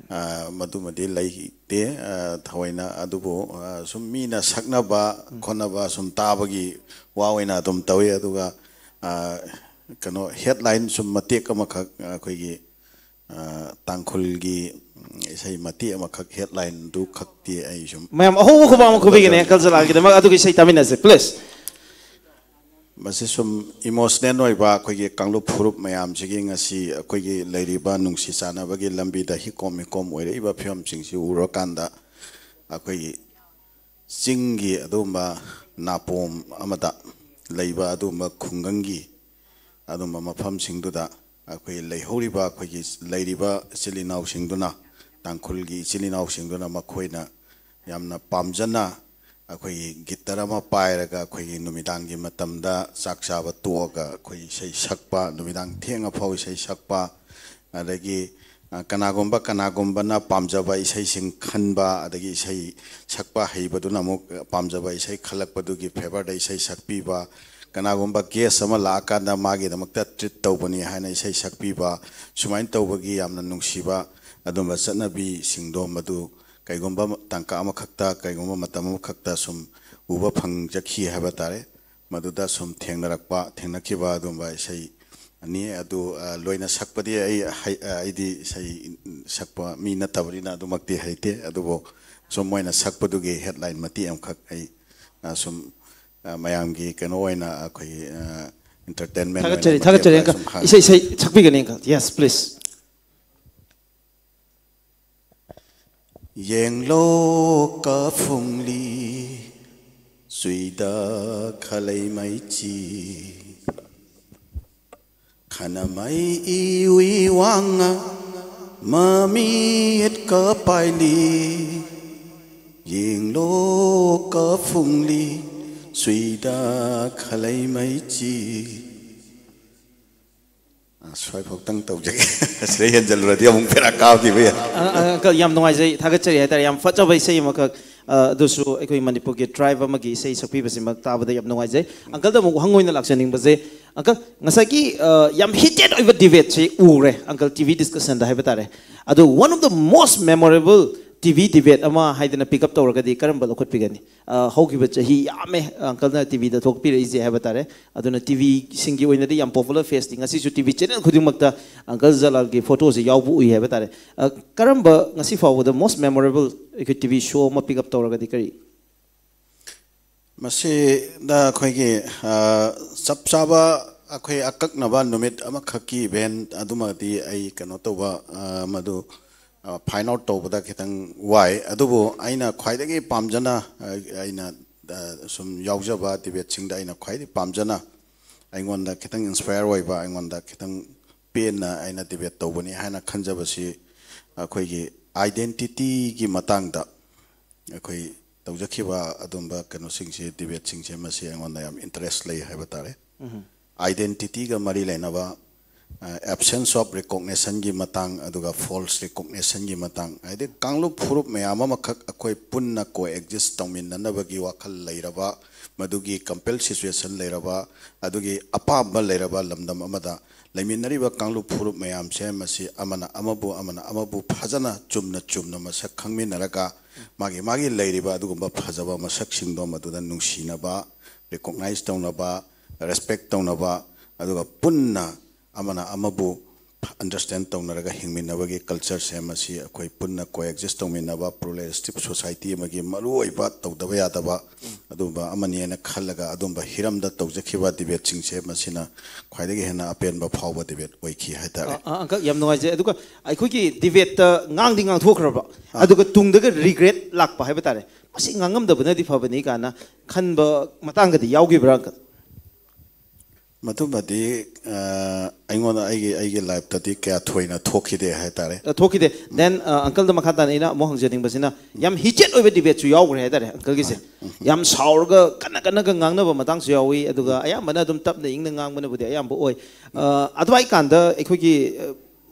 ꯑ, ꯃꯗꯨꯃꯗꯤ ꯂꯩꯇꯦ, ꯑ, ꯊꯑꯣꯏꯅ꯫ ꯑꯗꯨꯕꯨ, ꯑ, ꯁꯨꯝ ꯃꯤꯅ ꯁꯛꯅꯕ ꯈꯣꯠꯅꯕ ꯁꯨꯝ ꯇꯥꯕꯒꯤ ꯋꯥ ꯑꯣꯏꯅ ꯑꯗꯨꯝ ꯇꯧꯏ꯫ ꯑꯗꯨꯒ, ꯑ, ꯀꯩꯅꯣ, ꯍꯦꯗꯂꯥꯏꯟ ꯁꯨꯝ ꯃꯇꯦꯛ ꯑꯃꯈꯛ ꯑꯩꯈꯣꯏꯒꯤ, ꯑ, ꯇꯥꯡꯈꯨꯜꯒꯤ, ꯎꯝ, ꯏꯁꯩ ꯃꯇꯦꯛ ꯑꯃꯈꯛ, ꯍꯦꯗꯂꯥꯏꯟꯗꯨ ꯈꯛꯇꯤ ꯑꯩ ꯁꯨꯝ, ꯃꯌꯥꯝ ꯑꯍꯧꯕ ꯈꯨꯕꯥꯛ ꯑꯃ ꯈꯨꯕꯤꯒꯅꯦ ꯑꯪꯀꯜ ꯖꯂꯥꯜꯒꯤꯗꯃꯛ꯫ ꯑꯗꯨꯒꯤ ꯏꯁꯩ ꯇꯥꯃꯤꯟꯅꯁꯦ, ꯄ꯭ꯂꯤꯖ꯫ ꯃꯁꯤ ꯁꯨꯝ ꯏꯃꯣꯁꯅꯦꯜ ꯑꯣꯏꯕ ꯑꯩꯈꯣꯏꯒꯤ ꯀꯥꯡꯂꯨꯞ ꯐꯨꯔꯨꯞ ꯃꯌꯥꯝꯁꯤꯒꯤ ꯉꯁꯤ ꯑꯩꯈꯣꯏꯒꯤ ꯂꯩꯔꯤꯕ ꯅꯨꯡꯁꯤ ꯆꯥꯟꯅꯕꯒꯤ ꯂꯝꯕꯤꯗ ꯍꯤꯀꯣꯝ ꯍꯤꯀꯣꯝ ꯑꯣꯏꯔꯛꯏꯕ ꯐꯤꯕꯝꯁꯤꯡꯁꯤ ꯎꯔꯀꯥꯟꯗ, ꯑꯩꯈꯣꯏꯒꯤ ꯆꯤꯡꯒꯤ ꯑꯗꯨꯒꯨꯝꯕ ꯅꯥꯄꯣꯝ ꯑꯃꯗ ꯂꯩꯕ ꯑꯗꯨꯒꯨꯝꯕ ꯈꯨꯡꯒꯪꯒꯤ ꯑꯗꯨꯒꯨꯝꯕ ꯃꯐꯝꯁꯤꯡꯗꯨꯗ ꯑꯩꯈꯣꯏ ꯂꯩꯍꯧꯔꯤꯕ ꯑꯩꯈꯣꯏꯒꯤ ꯂꯩꯔꯤꯕ ꯏꯆꯤꯜ ꯏꯅꯥꯎꯁꯤꯡꯗꯨꯅ, ꯇꯥꯡꯈꯨꯜꯒꯤ ꯏꯆꯤꯜ ꯏꯅꯥꯎꯁꯤꯡꯗꯨꯅ ꯃꯈꯣꯏꯅ ꯌꯥꯝꯅ ꯄꯥꯝꯖꯅ ꯑꯩꯈꯣꯏꯒꯤ ꯒꯤꯇꯔ ꯑꯃ ꯄꯥꯏꯔꯒ ꯑꯩꯈꯣꯏꯒꯤ ꯅꯨꯃꯤꯗꯥꯡꯒꯤ ꯃꯇꯝꯗ ꯆꯥꯛ ꯆꯥꯕ ꯇꯣꯛꯑꯒ ꯑꯩꯈꯣꯏ ꯏꯁꯩ ꯁꯛꯄ, ꯅꯨꯃꯤꯗꯥꯡ ꯊꯦꯡꯉ ꯐꯥꯎ ꯏꯁꯩ ꯁꯛꯄ, ꯑꯗꯒꯤ ꯑ, ꯀꯅꯥꯒꯨꯝꯕ ꯀꯅꯥꯒꯨꯝꯕꯅ ꯄꯥꯝꯖꯕ ꯏꯁꯩꯁꯤꯡ ꯈꯟꯕ, ꯑꯗꯒꯤ ꯏꯁꯩ ꯁꯛꯄ ꯍꯩꯕꯗꯨꯅ ꯑꯃꯨꯛ ꯄꯥꯝꯖꯕ ꯏꯁꯩ ꯈꯜꯂꯛꯄꯗꯨꯒꯤ ꯐꯦꯚꯔꯗ ꯏꯁꯩ ꯁꯛꯄꯤꯕ, ꯀꯅꯥꯒꯨꯝꯕ ꯒꯦꯁ ꯑꯃ ꯂꯥꯛꯑꯀꯥꯟꯗ ꯃꯥꯒꯤꯗꯃꯛꯇ ꯇ꯭ꯔꯤꯠ ꯇꯧꯕꯅꯤ ꯍꯥꯏꯅ ꯏꯁꯩ ꯁꯛꯄꯤꯕ, ꯁꯨꯃꯥꯏꯅ ꯇꯧꯕꯒꯤ ꯌꯥꯝꯅ ꯅꯨꯡꯁꯤꯕ ꯑꯗꯨꯝꯕ ꯆꯠꯅꯕꯤꯁꯤꯡꯗꯣ ꯃꯗꯨ ꯀꯩꯒꯨꯝꯕ ꯇꯥꯡꯀꯛ ꯑꯃꯈꯛꯇ, ꯀꯩꯒꯨꯝꯕ ꯃꯇꯝ ꯑꯃꯈꯛꯇ ꯁꯨꯝ ꯎꯕ ꯐꯪꯖꯈꯤ ꯍꯥꯏꯕ ꯇꯥꯔꯦ꯫ ꯃꯗꯨꯗ ꯁꯨꯝ ꯊꯦꯡꯅꯔꯛꯄ, ꯊꯦꯡꯅꯈꯤꯕ ꯑꯗꯨꯝꯕ ꯏꯁꯩ ꯑꯅꯤ ꯑꯗꯨ, ꯑ, ꯂꯣꯏꯅ ꯁꯛꯄꯗꯤ ꯑꯩ ꯍꯩ-, ꯑ, ꯑꯩꯗꯤ ꯏꯁꯩ ꯁꯛꯄ ꯃꯤ ꯅꯠꯇꯕꯅꯤꯅ ꯑꯗꯨꯃꯛꯇꯤ ꯍꯩꯇꯦ꯫ ꯑꯗꯨꯕꯨ ꯁꯨꯝ ꯃꯣꯏꯅ ꯁꯛꯄꯗꯨꯒꯤ ꯍꯦꯗꯂꯥꯏꯟ ꯃꯇꯦꯛ ꯑꯃꯈꯛ ꯑꯩ, ꯑ, ꯁꯨꯝ, ꯑ, ꯃꯌꯥꯝꯒꯤ ꯀꯩꯅꯣ ꯑꯣꯏꯅ ꯑꯩꯈꯣꯏꯒꯤ, ꯑ, entertainment ꯑꯣꯏꯅ ꯊꯥꯒꯠꯆꯔꯤ, ꯃꯇꯦꯛ ꯊꯥꯒꯠꯆꯔꯤ, ꯑꯃꯈꯛ uncle꯫ ꯁꯨꯝ ꯍꯥꯏ-, ꯏꯁꯩ, ꯏꯁꯩ ꯁꯛꯄꯤꯒꯅꯤ, uncle꯫ Yes, please꯫ ꯌꯦꯡꯂꯣ ꯀꯐꯨꯡꯂꯤ ꯆꯨꯏꯗ ꯈꯂꯩ ꯃꯩꯆꯤ ꯈꯅꯃꯩ ꯏꯋꯤ ꯋꯥꯉ ꯃꯃꯤꯠ ꯀꯄꯥꯏꯂꯤ ꯌꯦꯡꯂꯣ ꯀꯐꯨꯡꯂꯤ ꯆꯨꯏꯗ ꯈꯂꯩ ꯃꯩꯆꯤ꯫ ꯑ, ꯁ꯭ꯋꯥꯏꯐꯥꯎꯇꯪ ꯇꯧꯖꯒꯦ꯫ ꯁꯤꯗ ꯍꯦꯟꯖꯜꯂꯨꯔꯗꯤ ꯑꯃꯨꯛ ꯕꯦꯔꯥ ꯀꯥꯕꯗꯤ ꯌꯥꯏ꯫ ꯑ, ꯑ, uncle, ꯌꯥꯝ ꯅꯨꯡꯉꯥꯏꯖꯩ, ꯊꯥꯒꯠꯆꯔꯤ ꯍꯥꯏꯇꯥꯔꯦ꯫ ꯌꯥꯝ ꯐꯖꯕ ꯏꯁꯩ ꯑꯃꯈꯛ, ꯑ, ꯑꯗꯨꯁꯨ ꯑꯩꯈꯣꯏ ꯃꯅꯤꯄꯨꯔꯒꯤ tribe ꯑꯃꯒꯤ ꯏꯁꯩ ꯁꯛꯄꯤꯕꯁꯤꯃꯛ ꯇꯥꯕꯗ ꯌꯥꯝ ꯅꯨꯡꯉꯥꯏꯖꯩ꯫ Uncleꯗ ꯑꯃꯨꯛ ꯍꯪ ꯑꯣꯏꯅ ꯂꯥꯛꯆꯅꯤꯡꯕꯁꯦ, uncle, ꯉꯁꯥꯏꯒꯤ, ꯑ, ꯌꯥꯝ heated ꯑꯣꯏꯕ debateꯁꯤ ꯎꯔꯦ, uncle, TV discussionꯗ ꯍꯥꯏꯕ ꯇꯥꯔꯦ꯫ ꯑꯗꯣ one of the most memorable TV debate ꯑꯃ ꯍꯥꯏꯗꯅ pick up ꯇꯧꯔꯒꯗꯤ ꯀꯔꯝꯕ ꯂꯧꯈꯠꯄꯤꯒꯅꯤ? ꯑ, ꯍꯧꯈꯤꯕ ꯆꯍꯤ ꯌꯥꯝꯃꯦ uncleꯅ TVꯗ ꯊꯣꯛꯄꯤꯔꯛꯏꯁꯦ ꯍꯥꯏꯕ ꯇꯥꯔꯦ꯫ ꯑꯗꯨꯅ TVꯁꯤꯡꯒꯤ ꯑꯣꯏꯅꯗꯤ ꯌꯥꯝ popular faceꯅꯤ꯫ ꯉꯁꯤꯁꯨ TV channel ꯈꯨꯗꯤꯡꯃꯛꯇ uncle ꯖꯂꯥꯜꯒꯤ photoꯁꯦ ꯌꯥꯎꯕ ꯎꯏ ꯍꯥꯏꯕ ꯇꯥꯔꯦ꯫ ꯑ, ꯀꯔꯝꯕ ꯉꯁꯤ ꯐꯥꯎꯕꯗ most memorable ꯑꯩꯈꯣꯏ TV show ꯑꯃ pick up ꯇꯧꯔꯒꯗꯤ ꯀꯔꯤ? ꯃꯁꯤꯗ ꯑꯩꯈꯣꯏꯒꯤ, ꯑ, ꯆꯞ ꯆꯥꯕ ꯑꯩꯈꯣꯏ ꯑꯀꯛꯅꯕ ꯅꯨꯃꯤꯠ ꯑꯃꯈꯛꯀꯤ event ꯑꯗꯨꯃꯗꯤ ꯑꯩ ꯀꯩꯅꯣ ꯇꯧꯕ, ꯑ, ꯃꯗꯨ, ꯑ, find out ꯇꯧꯕꯗ ꯈꯤꯇꯪ ꯋꯥꯏ꯫ ꯑꯗꯨꯕꯨ ꯑꯩꯅ ꯈ꯭ꯋꯥꯏꯗꯒꯤ ꯄꯥꯝꯖꯅ, ꯑ, ꯑꯩꯅ, ꯑ, ꯁꯨꯝ ꯌꯥꯎꯖꯕ debateꯁꯤꯡꯗ ꯑꯩꯅ ꯈ꯭ꯋꯥꯏꯗꯒꯤ ꯄꯥꯝꯖꯅ ꯑꯩꯉꯣꯟꯗ ꯈꯤꯇꯪ inspire ꯑꯣꯏꯕ, ꯑꯩꯉꯣꯟꯗ ꯈꯤꯇꯪ ꯄꯦꯟꯅ ꯑꯩꯅ debate ꯇꯧꯕꯅꯤ ꯍꯥꯏꯅ ꯈꯟꯖꯕꯁꯤ ꯑꯩꯈꯣꯏꯒꯤ identityꯒꯤ ꯃꯇꯥꯡꯗ ꯑꯩꯈꯣꯏ ꯇꯧꯖꯈꯤꯕ ꯑꯗꯨꯝꯕ ꯀꯩꯅꯣꯁꯤꯡꯁꯤ, ꯗꯤꯕꯦꯠꯁꯤꯡꯁꯦ, ꯃꯁꯤ ꯑꯩꯉꯣꯟꯗ ꯌꯥꯝ ꯏꯟꯇꯔꯦꯁ ꯂꯩ ꯍꯥꯏꯕ ꯇꯥꯔꯦ꯫ ꯑꯥꯏꯗꯦꯟꯇꯤꯇꯤꯒ ꯃꯔꯤ ꯂꯩꯅꯕ, ꯑꯦꯞꯁꯦꯟꯁ ꯑꯣꯐ ꯔꯤꯀꯣꯛꯅꯤꯁꯟꯒꯤ ꯃꯇꯥꯡ, ꯑꯗꯨꯒ ꯐꯣꯜꯁ ꯔꯤꯀꯣꯛꯅꯤꯁꯟꯒꯤ ꯃꯇꯥꯡ, ꯍꯥꯏꯗꯤ ꯀꯥꯡꯂꯨꯞ ꯐꯨꯔꯨꯞ ꯃꯌꯥꯝ ꯑꯃꯈꯛ ꯑꯩꯈꯣꯏ ꯄꯨꯟꯅ ꯀꯣ ꯑꯦꯛꯖꯤꯁ ꯇꯧꯃꯤꯟꯅꯅꯕꯒꯤ ꯋꯥꯈꯜ ꯂꯩꯔꯕ, ꯃꯗꯨꯒꯤ ꯀꯝꯄꯦꯜ ꯁꯤꯆꯨꯋꯦꯁꯟ ꯂꯩꯔꯕ, ꯑꯗꯨꯒꯤ ꯑꯄꯥꯝꯕ ꯂꯩꯔꯕ ꯂꯝꯗꯝ ꯑꯃꯗ ꯂꯩꯃꯤꯟꯅꯔꯤꯕ ꯀꯥꯡꯂꯨꯞ ꯐꯨꯔꯨꯞ ꯃꯌꯥꯝꯁꯦ, ꯃꯁꯤ ꯑꯃꯅ ꯑꯃꯕꯨ, ꯑꯃꯅ ꯑꯃꯕꯨ ꯐꯖꯅ ꯆꯨꯝꯅ ꯆꯨꯝꯅ ꯃꯁꯛ ꯈꯪꯃꯤꯟꯅꯔꯒ, ꯃꯥꯒꯤ ꯃꯥꯒꯤ ꯂꯩꯔꯤꯕ ꯑꯗꯨꯒꯨꯝꯕ ꯐꯖꯕ ꯃꯁꯛꯁꯤꯡꯗꯣ ꯃꯗꯨꯗ ꯅꯨꯡꯁꯤꯅꯕ, ꯔꯤꯀꯣꯛꯅꯥꯏꯖ ꯇꯧꯅꯕ, ꯔꯦꯁꯄꯦꯛ ꯇꯧꯅꯕ, ꯑꯗꯨꯒ ꯄꯨꯟꯅ ꯑꯃꯅ ꯑꯃꯕꯨ ꯑꯟꯗꯔꯁꯇꯦꯟ ꯇꯧꯅꯔꯒ ꯍꯤꯡꯃꯤꯟꯅꯕꯒꯤ ꯀꯜꯆꯔꯁꯦ, ꯃꯁꯤ ꯑꯩꯈꯣꯏ ꯄꯨꯟꯅ ꯀꯣꯑꯦꯛꯖꯤꯁ ꯇꯧꯃꯤꯟꯅꯕ ꯄ꯭ꯂꯨꯔꯦꯂꯤꯁꯇꯤꯛ ꯁꯣꯁꯥꯏꯇꯤ ꯑꯃꯒꯤ ꯃꯔꯨꯑꯣꯏꯕ ꯇꯧꯗꯕ ꯌꯥꯗꯕ ꯑꯗꯨꯒꯨꯝꯕ ꯑꯃꯅꯤ ꯍꯥꯏꯅ ꯈꯜꯂꯒ, ꯑꯗꯨꯝꯕ ꯍꯤꯔꯝꯗ ꯇꯧꯖꯈꯤꯕ ꯗꯤꯕꯦꯠꯁꯤꯡꯁꯦ, ꯃꯁꯤꯅ ꯈ꯭ꯋꯥꯏꯗꯒꯤ ꯍꯦꯟꯅ ꯑꯄꯦꯟꯕ ꯐꯥꯎꯕ ꯗꯤꯕꯦꯠ ꯑꯣꯏꯈꯤ ꯍꯥꯏꯇꯥꯔꯦ꯫ ꯑ, ꯑ, ꯑꯪꯀꯜ, ꯌꯥꯝ ꯅꯨꯡꯉꯥꯏꯖꯩ꯫ ꯑꯗꯨꯒ ꯑꯩꯈꯣꯏꯒꯤ ꯗꯤꯕꯦꯠꯇ ꯉꯥꯡꯗꯤ ꯉꯥꯡꯊꯣꯛꯈ꯭ꯔꯕ, ꯑꯗꯨꯒ ꯇꯨꯡꯗꯒ ꯔꯤꯒ꯭ꯔꯦꯠ ꯂꯥꯛꯄ ꯍꯥꯏꯕ ꯇꯥꯔꯦ, ꯃꯁꯤ ꯉꯥꯡꯉꯝꯗꯕꯅꯗꯤ ꯐꯕꯅꯤ ꯀꯥꯏꯅ ꯈꯟꯕ ꯃꯇꯥꯡꯒꯗꯤ ꯌꯥꯎꯈꯤꯕ꯭ꯔꯥ, ꯑꯪꯀꯜ? ꯃꯗꯨꯃꯗꯤ, ꯑ, ꯑꯩꯉꯣꯟꯗ, ꯑꯩꯒꯤ, ꯑꯩꯒꯤ ꯂꯥꯏꯐꯇꯗꯤ ꯀꯌꯥ ꯊꯣꯏꯅ ꯊꯣꯛꯈꯤꯗꯦ ꯍꯥꯏꯇꯥꯔꯦ꯫ ꯑ, ꯊꯣꯛꯈꯤꯗꯦ꯫ ꯎꯝ꯫ Then, ꯑ, ꯑꯪꯀꯜꯗ ꯃꯈꯥ ꯇꯥꯅ ꯑꯩꯅ ꯑꯃꯨꯛ ꯍꯪꯖꯅꯤꯡꯕꯁꯤꯅ, ꯎꯝ꯫ ꯌꯥꯝ ꯍꯤꯇꯦꯠ ꯑꯣꯏꯕ ꯗꯤꯕꯦꯠꯁꯨ ꯌꯥꯎꯈ꯭ꯔꯦ ꯍꯥꯏꯇꯥꯔꯦ, ꯑꯪꯀꯜꯒꯤꯁꯦ꯫ ꯍꯣꯏ꯫ ꯎꯝ꯫ ꯌꯥꯝ ꯁꯥꯎꯔꯒ ꯀꯟꯅ ꯀꯟꯅꯒ ꯉꯥꯡꯅꯕ ꯃꯇꯥꯡꯁꯨ ꯌꯥꯎꯏ, ꯑꯗꯨꯒ, ꯎꯝ꯫ ꯑꯌꯥꯝꯕꯅ ꯑꯗꯨꯝ ꯇꯞꯅ ꯏꯪꯅ ꯉꯥꯡꯕꯅꯕꯨꯗꯤ ꯑꯌꯥꯝꯕ ꯑꯣꯏ꯫ ꯑ, ꯑꯗꯨꯃꯥꯏ ꯀꯥꯟꯗ ꯑꯩꯈꯣꯏꯒꯤ,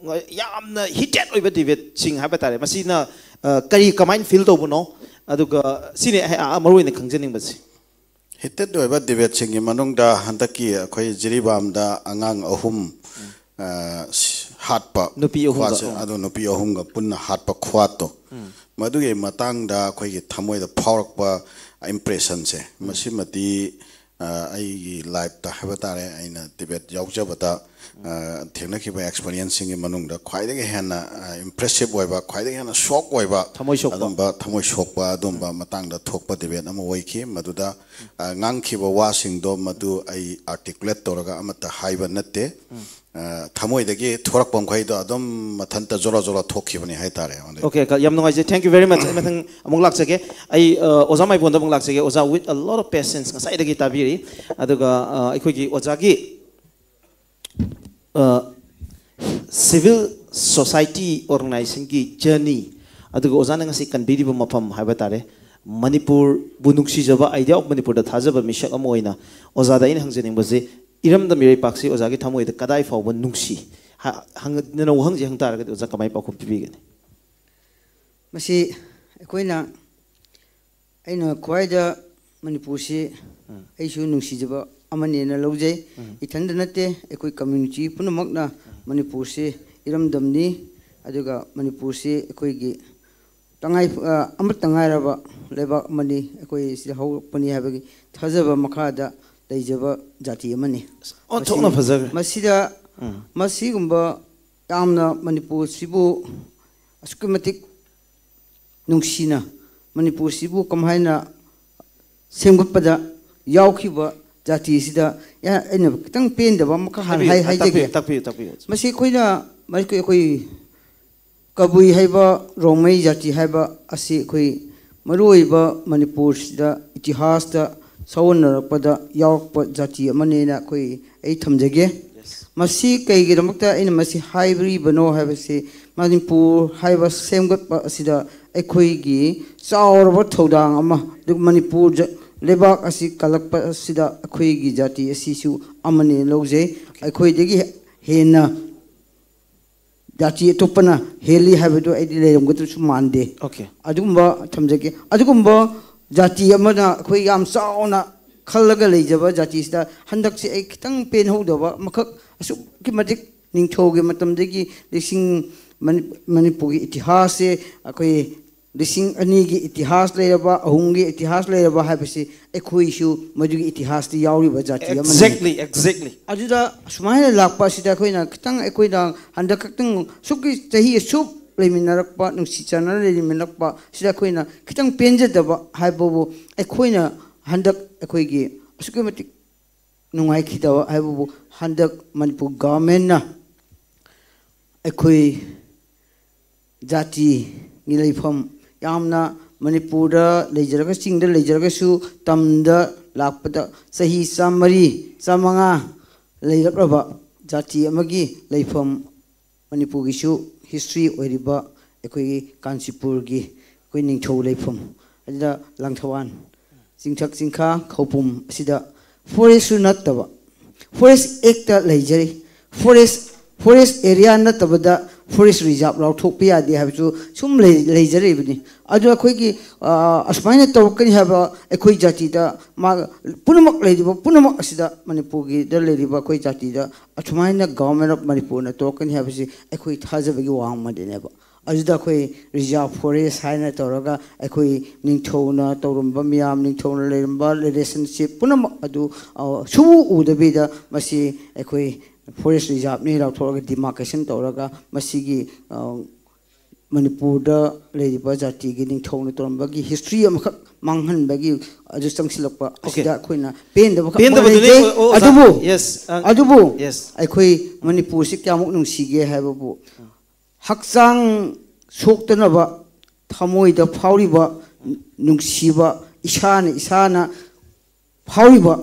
ꯑ, ꯌꯥꯝꯅ ꯍꯤꯇꯦꯠ ꯑꯣꯏꯕ ꯗꯤꯕꯦꯠꯁꯤꯡ ꯍꯥꯏꯕ ꯇꯥꯔꯦ, ꯃꯁꯤꯅ, ꯑ, ꯀꯔꯤ, ꯀꯃꯥꯏꯅ ꯐꯤꯜ ꯇꯧꯕꯅꯣ? ꯑꯗꯨꯒ ꯁꯤꯅꯤ ꯑꯩ, ꯑ, ꯃꯔꯨ ꯑꯣꯏꯅ ꯈꯪꯖꯅꯤꯡꯕꯁꯦ꯫ ꯍꯤꯇꯦꯠ ꯑꯣꯏꯕ ꯗꯤꯕꯦꯠꯁꯤꯡꯒꯤ ꯃꯅꯨꯡꯗ ꯍꯟꯗꯛꯀꯤ ꯑꯩꯈꯣꯏ ꯖꯤꯔꯤꯕꯥꯝꯗ ꯑꯉꯥꯡ ꯑꯍꯨꯝ, ꯎꯝ꯫ ꯑ, ꯁꯤ-, ꯍꯥꯠꯄ, ꯅꯨꯄꯤ ꯑꯍꯨꯝꯒ, ꯈꯨꯋꯥꯠꯁꯦ, ꯎꯝ꯫ ꯑꯗꯨ ꯅꯨꯄꯤ ꯑꯍꯨꯝꯒ ꯄꯨꯟꯅ ꯍꯥꯠꯄ ꯈꯨꯋꯥꯠꯇꯣ, ꯎꯝ꯫ ꯃꯗꯨꯒꯤ ꯃꯇꯥꯡꯗ ꯑꯩꯈꯣꯏꯒꯤ ꯊꯃꯣꯏꯗ ꯐꯥꯎꯔꯛꯄ ꯏꯝꯄ꯭ꯔꯦꯁꯟꯁꯦ, ꯎꯝ꯫ ꯃꯁꯤꯃꯗꯤ, ꯑ, ꯑꯩꯒꯤ ꯂꯥꯏꯐꯇ ꯍꯥꯏꯕ ꯇꯥꯔꯦ, ꯑꯩꯅ ꯗꯤꯕꯦꯠ ꯌꯥꯎꯖꯕꯗ, ꯑ, ꯊꯦꯡꯅꯈꯤꯕ ꯑꯦꯛꯁꯄꯤꯔꯤꯌꯦꯟꯁꯁꯤꯡꯒꯤ ꯃꯅꯨꯡꯗ ꯈ꯭ꯋꯥꯏꯗꯒꯤ ꯍꯦꯟꯅ, ꯑ, ꯏꯝꯄ꯭ꯔꯦꯁꯤꯞ ꯑꯣꯏꯕ, ꯈ꯭ꯋꯥꯏꯗꯒꯤ ꯍꯦꯟꯅ ꯁꯣꯛ ꯑꯣꯏꯕ, ꯊꯃꯣꯏ ꯁꯣꯛꯄ꯫ ꯑꯗꯨꯝꯕ ꯊꯃꯣꯏ ꯁꯣꯛꯄ ꯑꯗꯨꯝꯕ ꯃꯇꯥꯡꯗ ꯊꯣꯛꯄ ꯗꯤꯕꯦꯠ ꯑꯃ ꯑꯣꯏꯈꯤ꯫ ꯃꯗꯨꯗ, ꯑ, ꯉꯥꯡꯈꯤꯕ ꯋꯥꯁꯤꯡꯗꯣ ꯃꯗꯨ ꯑꯩ ꯑꯥꯔꯇꯤꯀꯨꯂꯦꯠ ꯇꯧꯔꯒ ꯑꯃꯠꯇ ꯍꯥꯏꯕ ꯅꯠꯇꯦ꯫ ꯎꯝ꯫ ꯑ, ꯊꯃꯣꯏꯗꯒꯤ ꯊꯣꯔꯛꯄ ꯃꯈꯩꯗꯣ ꯑꯗꯨꯝ ꯃꯊꯟꯇ ꯖꯣꯔꯣ ꯖꯣꯔꯣ ꯊꯣꯛꯈꯤꯕꯅꯤ ꯍꯥꯏꯇꯥꯔꯦ꯫ ꯑꯣꯀꯦ, ꯌꯥꯝ ꯅꯨꯡꯉꯥꯏꯖꯩ꯫ Thank you very much꯫ ꯑꯩ ꯃꯊꯪ ꯑꯃꯨꯛ ꯂꯥꯛꯆꯒꯦ꯫ ꯑꯩ, ꯑ, ꯑꯣꯖꯥ ꯃꯥꯏꯕꯣꯟꯗ ꯑꯃꯨꯛ ꯂꯥꯛꯆꯒꯦ꯫ ꯑꯣꯖꯥ, with a lot of patience, ꯉꯁꯥꯏꯗꯒꯤ ꯇꯥꯕꯤꯔꯤ꯫ ꯑꯗꯨꯒ, ꯑ, ꯑꯩꯈꯣꯏꯒꯤ ꯑꯣꯖꯥꯒꯤ, ꯑ, civil society organizationꯒꯤ journey, ꯑꯗꯨꯒ ꯑꯣꯖꯥꯅ ꯉꯁꯤ ꯀꯟꯕꯤꯔꯤꯕ ꯃꯐꯝ ꯍꯥꯏꯕ ꯇꯥꯔꯦ, ꯃꯅꯤꯄꯨꯔꯕꯨ ꯅꯨꯡꯁꯤꯖꯕ, Idea of ꯃꯅꯤꯄꯨꯔꯗ ꯊꯥꯖꯕ ꯃꯤꯁꯛ ꯑꯃ ꯑꯣꯏꯅ ꯑꯣꯖꯥꯗ ꯑꯩꯅ ꯍꯪꯖꯅꯤꯡꯕꯁꯤ, ꯏꯔꯝꯗꯝ ꯏꯔꯩꯄꯥꯛꯁꯤ ꯑꯣꯖꯥꯒꯤ ꯊꯃꯣꯏꯗ ꯀꯗꯥꯏ ꯐꯥꯎꯕ ꯅꯨꯡꯁꯤ? ꯍ-, ꯍꯪ-, ꯅꯪꯅ ꯋꯥꯍꯪꯁꯤ ꯍꯪ ꯇꯥꯔꯒꯗꯤ ꯑꯣꯖꯥ ꯀꯃꯥꯏꯅ ꯄꯥꯎꯈꯨꯝ ꯄꯤꯕꯤꯒꯅꯤ? ꯃꯁꯤ ꯑꯩꯈꯣꯏꯅ, ꯑꯩꯅ ꯈ꯭ꯋꯥꯏꯗ ꯃꯅꯤꯄꯨꯔꯁꯤ ꯑꯩꯁꯨ ꯅꯨꯡꯁꯤꯖꯕ ꯑꯃꯅꯦꯅ ꯂꯧꯖꯩ꯫ ꯏꯊꯟꯗ ꯅꯠꯇꯦ, ꯑꯩꯈꯣꯏ community ꯄꯨꯝꯅꯃꯛꯅ ꯃꯅꯤꯄꯨꯔꯁꯤ ꯏꯔꯝꯗꯝꯅꯤ, ꯑꯗꯨꯒ ꯃꯅꯤꯄꯨꯔꯁꯤ ꯑꯩꯈꯣꯏꯒꯤ ꯇꯉꯥꯏ-, ꯑ, ꯑꯃꯠꯇ ꯉꯥꯏꯔꯕ ꯂꯩꯕꯥꯛ ꯑꯃꯅꯤ, ꯑꯩꯈꯣꯏ ꯁꯤꯗ ꯍꯧꯔꯛꯄꯅꯤ ꯍꯥꯏꯕꯒꯤ ꯊꯥꯖꯕ ꯃꯈꯥꯗ ꯂꯩꯖꯕ ꯖꯥꯇꯤ ꯑꯃꯅꯤ꯫ ꯑꯣꯟꯊꯣꯛꯅ ꯃꯁꯤ-, ꯐꯖꯈ꯭ꯔꯦ꯫ ꯃꯁꯤꯗ, ꯃꯁꯤꯒꯨꯝꯕ ꯌꯥꯝꯅ ꯃꯅꯤꯄꯨꯔꯁꯤꯕꯨ ꯑꯁꯨꯛꯀꯤ ꯃꯇꯤꯛ ꯅꯨꯡꯁꯤꯅ ꯃꯅꯤꯄꯨꯔꯁꯤꯕꯨ ꯀꯃꯥꯏꯅ ꯁꯦꯝꯒꯠꯄꯗ ꯌꯥꯎꯈꯤꯕ ꯖꯥꯇꯤꯁꯤꯗ ꯑꯩꯅ ꯈꯤꯇꯪ ꯄꯦꯟꯗꯕ ꯑꯃꯈꯛ ꯍꯥꯟꯅ ꯍꯥꯏ-, ꯍꯥꯏꯖꯒꯦ꯫ ꯇꯥꯛꯄꯤꯌꯨ, ꯇꯥꯛꯄꯤꯌꯨ꯫ ꯃꯁꯤ ꯑꯩꯈꯣꯏꯅ, ꯃꯁꯤ ꯑꯩꯈꯣꯏ ꯀꯕꯨꯏ ꯍꯥꯏꯕ, ꯔꯣꯡꯃꯩ ꯖꯥꯇꯤ ꯍꯥꯏꯕ ꯑꯁꯤ ꯑꯩꯈꯣꯏ ꯃꯔꯨꯑꯣꯏꯕ ꯃꯅꯤꯄꯨꯔꯁꯤꯗ ꯏꯇꯤꯍꯥꯁꯇ ꯁꯥꯒꯣꯟꯅꯔꯛꯄꯗ ꯌꯥꯎꯔꯛꯄ ꯖꯥꯇꯤ ꯑꯃꯅꯦꯅ ꯑꯩꯈꯣꯏ, ꯑꯩ ꯊꯝꯖꯒꯦ꯫ ꯃꯁꯤ ꯀꯩꯒꯤꯗꯃꯛꯇ ꯑꯩꯅ ꯃꯁꯤ ꯍꯥꯏꯔꯤꯕꯅꯣ ꯍꯥꯏꯕꯁꯤ, ꯃꯅꯤꯄꯨꯔ ꯍꯥꯏꯕ ꯁꯦꯝꯒꯠꯄ ꯑꯁꯤꯗ ꯑꯩꯈꯣꯏꯒꯤ ꯆꯥꯎꯔꯕ ꯊꯧꯗꯥꯡ ꯑꯃ, ꯑꯗꯨꯒ ꯃꯅꯤꯄꯨꯔ ꯖ-, ꯂꯩꯕꯥꯛ ꯑꯁꯤ ꯀꯜꯂꯛꯄ ꯑꯁꯤꯗ ꯑꯩꯈꯣꯏꯒꯤ ꯖꯥꯇꯤ ꯑꯁꯤꯁꯨ ꯑꯃꯅꯤ ꯂꯧꯖꯩ꯫ ꯑꯩꯈꯣꯏꯗꯒꯤ ꯍꯦꯟꯅ ꯖꯥꯇꯤ ꯑꯇꯣꯞꯄꯅ ꯍꯦꯜꯂꯤ ꯍꯥꯏꯕꯗꯨ ꯑꯩꯗꯤ ꯂꯩꯔꯝꯒꯗꯕꯁꯨ ꯃꯥꯟꯗꯦ꯫ Okay. ꯑꯗꯨꯒꯨꯝꯕ ꯊꯝꯖꯒꯦ꯫ ꯑꯗꯨꯒꯨꯝꯕ ꯖꯥꯇꯤ ꯑꯃꯅ ꯑꯩꯈꯣꯏ ꯌꯥꯝ ꯆꯥꯎꯅ ꯈꯜꯂꯒ ꯂꯩꯖꯕ ꯖꯥꯇꯤꯁꯤꯗ ꯍꯟꯗꯛꯁꯦ ꯑꯩ ꯈꯤꯇꯪ ꯄꯦꯟꯍꯧꯗꯕ ꯑꯃꯈꯛ, ꯑꯁꯨꯛꯀꯤ ꯃꯇꯤꯛ ꯅꯤꯡꯊꯧꯒꯤ ꯃꯇꯝꯗꯒꯤ ꯂꯤꯁꯤꯡ, ꯃꯅꯤ-, ꯃꯅꯤꯄꯨꯔꯒꯤ ꯏꯇꯤꯍꯥꯁꯁꯦ ꯑꯩꯈꯣꯏ ꯂꯤꯁꯤꯡ ꯑꯅꯤꯒꯤ ꯏꯇꯤꯍꯥꯁ ꯂꯩꯔꯕ, ꯑꯍꯨꯝꯒꯤ ꯏꯇꯤꯍꯥꯁ ꯂꯩꯔꯕ ꯍꯥꯏꯕꯁꯤ ꯑꯩꯈꯣꯏꯁꯨ ꯃꯗꯨꯒꯤ ꯏꯇꯤꯍꯥꯁꯇ ꯌꯥꯎꯔꯤꯕ ꯖꯥꯇꯤ ꯑꯃꯅꯤ꯫ Exactly, exactly. ꯑꯗꯨꯗ ꯁꯨꯃꯥꯏꯅ ꯂꯥꯛꯄ ꯑꯁꯤꯗ ꯑꯩꯈꯣꯏꯅ ꯈꯤꯇꯪ, ꯑꯩꯈꯣꯏꯅ ꯍꯟꯗꯛ ꯈꯛꯇꯪ ꯁꯨꯛꯀꯤ ꯆꯍꯤ ꯑꯁꯨꯛ ꯂꯩꯃꯤꯟꯅꯔꯛꯄ, ꯅꯨꯡꯁꯤ ꯆꯥꯟꯅꯅ ꯂꯩꯃꯤꯟꯅꯔꯛꯄ ꯁꯤꯗ ꯑꯩꯈꯣꯏꯅ ꯈꯤꯇꯪ ꯄꯦꯟꯖꯗꯕ ꯍꯥꯏꯕꯕꯨ, ꯑꯩꯈꯣꯏꯅ ꯍꯟꯗꯛ ꯑꯩꯈꯣꯏꯒꯤ ꯑꯁꯨꯛꯀꯤ ꯃꯇꯤꯛ ꯅꯨꯡꯉꯥꯏꯈꯤꯗꯕ ꯍꯥꯏꯕꯕꯨ, ꯍꯟꯗꯛ ꯃꯅꯤꯄꯨꯔ ꯒꯚꯔꯟꯃꯦꯟꯅ ꯑꯩꯈꯣꯏ ꯖꯥꯇꯤꯒꯤ ꯂꯩꯐꯝ, ꯌꯥꯝꯅ ꯃꯅꯤꯄꯨꯔꯗ ꯂꯩꯖꯔꯒ, ꯆꯤꯡꯗ ꯂꯩꯖꯔꯒꯁꯨ, ꯇꯝꯗ ꯂꯥꯛꯄꯗ ꯆꯍꯤ ꯆꯥꯝꯃꯔꯤ, ꯆꯥꯝꯃꯉꯥ ꯂꯩꯔꯛꯂꯕ ꯖꯥꯇꯤ ꯑꯃꯒꯤ ꯂꯩꯐꯝ, ꯃꯅꯤꯄꯨꯔꯒꯤꯁꯨ history ꯑꯣꯏꯔꯤꯕ ꯑꯩꯈꯣꯏꯒꯤ ꯀꯥꯟꯆꯤꯄꯨꯔꯒꯤ ꯑꯩꯈꯣꯏ ꯅꯤꯡꯊꯧ ꯂꯩꯐꯝ, ꯑꯗꯨꯗ ꯂꯪꯊꯕꯥꯜ, ꯆꯤꯡꯊꯛ ꯆꯤꯡꯈꯥ ꯈꯧꯄꯨꯝ ꯑꯁꯤꯗ ꯐꯣꯔꯦꯁꯁꯨ ꯅꯠꯇꯕ, ꯐꯣꯔꯦꯁ ꯑꯦꯛꯇ ꯂꯩꯖꯔꯤ꯫ ꯐꯣꯔꯦꯁ ꯐꯣꯔꯦꯁ ꯑꯦꯔꯤꯌꯥ ꯅꯠꯇꯕꯗ ꯐꯣꯔꯦꯁ ꯔꯤꯖꯥꯕ ꯂꯥꯎꯊꯣꯛꯄ ꯌꯥꯗꯦ ꯍꯥꯏꯕꯁꯨ ꯁꯨꯝ ꯂꯩ- ꯂꯩꯖꯔꯤꯕꯅꯤ꯫ ꯑꯗꯨ ꯑꯩꯈꯣꯏꯒꯤ ꯑ, ꯑꯁꯨꯃꯥꯏꯅ ꯇꯧꯔꯛꯀꯅꯤ ꯍꯥꯏꯕ ꯑꯩꯈꯣꯏ ꯖꯥꯇꯤꯗ ꯃꯥ ꯄꯨꯝꯅꯃꯛ ꯂꯩꯔꯤꯕ ꯄꯨꯝꯅꯃꯛ ꯑꯁꯤꯗ, ꯃꯅꯤꯄꯨꯔꯒꯤꯗ ꯂꯩꯔꯤꯕ ꯑꯩꯈꯣꯏ ꯖꯥꯇꯤꯗ ꯑꯁꯨꯃꯥꯏꯅ ꯒꯚꯔꯟꯃꯦꯟ ꯑꯣꯐ ꯃꯅꯤꯄꯨꯔꯅ ꯇꯧꯔꯛꯀꯅꯤ ꯍꯥꯏꯕꯁꯤ ꯑꯩꯈꯣꯏ ꯊꯥꯖꯕꯒꯤ ꯋꯥꯡꯃꯗꯅꯦꯕ꯫ ꯑꯗꯨꯗ ꯑꯩꯈꯣꯏ ꯔꯤꯖꯥꯕ ꯐꯣꯔꯦꯁ ꯍꯥꯏꯅ ꯇꯧꯔꯒ ꯑꯩꯈꯣꯏ ꯅꯤꯡꯊꯧꯅ ꯇꯧꯔꯝꯕ ꯃꯌꯥꯝ, ꯅꯤꯡꯊꯧꯅ ꯂꯩꯔꯝꯕ ꯔꯤꯂꯦꯁꯟꯁꯤꯞ ꯄꯨꯝꯅꯃꯛ ꯑꯗꯨ ꯑ, ꯁꯨꯛꯎ ꯎꯗꯕꯤꯗ ꯃꯁꯤ ꯑꯩꯈꯣꯏ ꯐꯣꯔꯦꯁ ꯔꯤꯖꯥꯕꯅꯤ ꯂꯥꯎꯊꯣꯛꯑꯒ ꯗꯤꯃꯥꯔꯀꯦꯁꯟ ꯇꯧꯔꯒ ꯃꯁꯤꯒꯤ ꯑ, ꯃꯅꯤꯄꯨꯔꯗ ꯂꯩꯔꯤꯕ ꯖꯥꯇꯤꯒꯤ ꯅꯤꯡꯊꯧꯅ ꯇꯧꯔꯝꯕꯒꯤ ꯍꯤꯁꯇ꯭ꯔꯤ ꯑꯃꯈꯛ ꯃꯥꯡꯍꯟꯕꯒꯤ ꯑꯗꯨ ꯆꯪꯁꯤꯜꯂꯛꯄ ꯑꯁꯤꯗ ꯑꯩꯈꯣꯏꯅ ꯄꯦꯟꯗꯕ ꯈꯛ ꯄꯦꯟꯗꯕꯗꯨꯅꯤ, ꯂꯩꯖꯩ꯫ ꯑꯣ, ꯑꯣꯖꯥ꯫ ꯑꯗꯨꯕꯨ, Yes, ꯑ, ꯑꯗꯨꯕꯨ yes꯫ ꯑꯩꯈꯣꯏ ꯃꯅꯤꯄꯨꯔꯁꯤ ꯀꯌꯥꯃꯨꯛ ꯅꯨꯡꯁꯤꯒꯦ ꯍꯥꯏꯕꯕꯨ, ꯍꯛꯆꯥꯡ ꯁꯣꯛꯇꯅꯕ ꯊꯃꯣꯏꯗ ꯐꯥꯎꯔꯤꯕ ꯅꯨꯡꯁꯤꯕ, ꯏꯁꯥꯅ ꯏꯁꯥꯅ ꯐꯥꯎꯔꯤꯕ,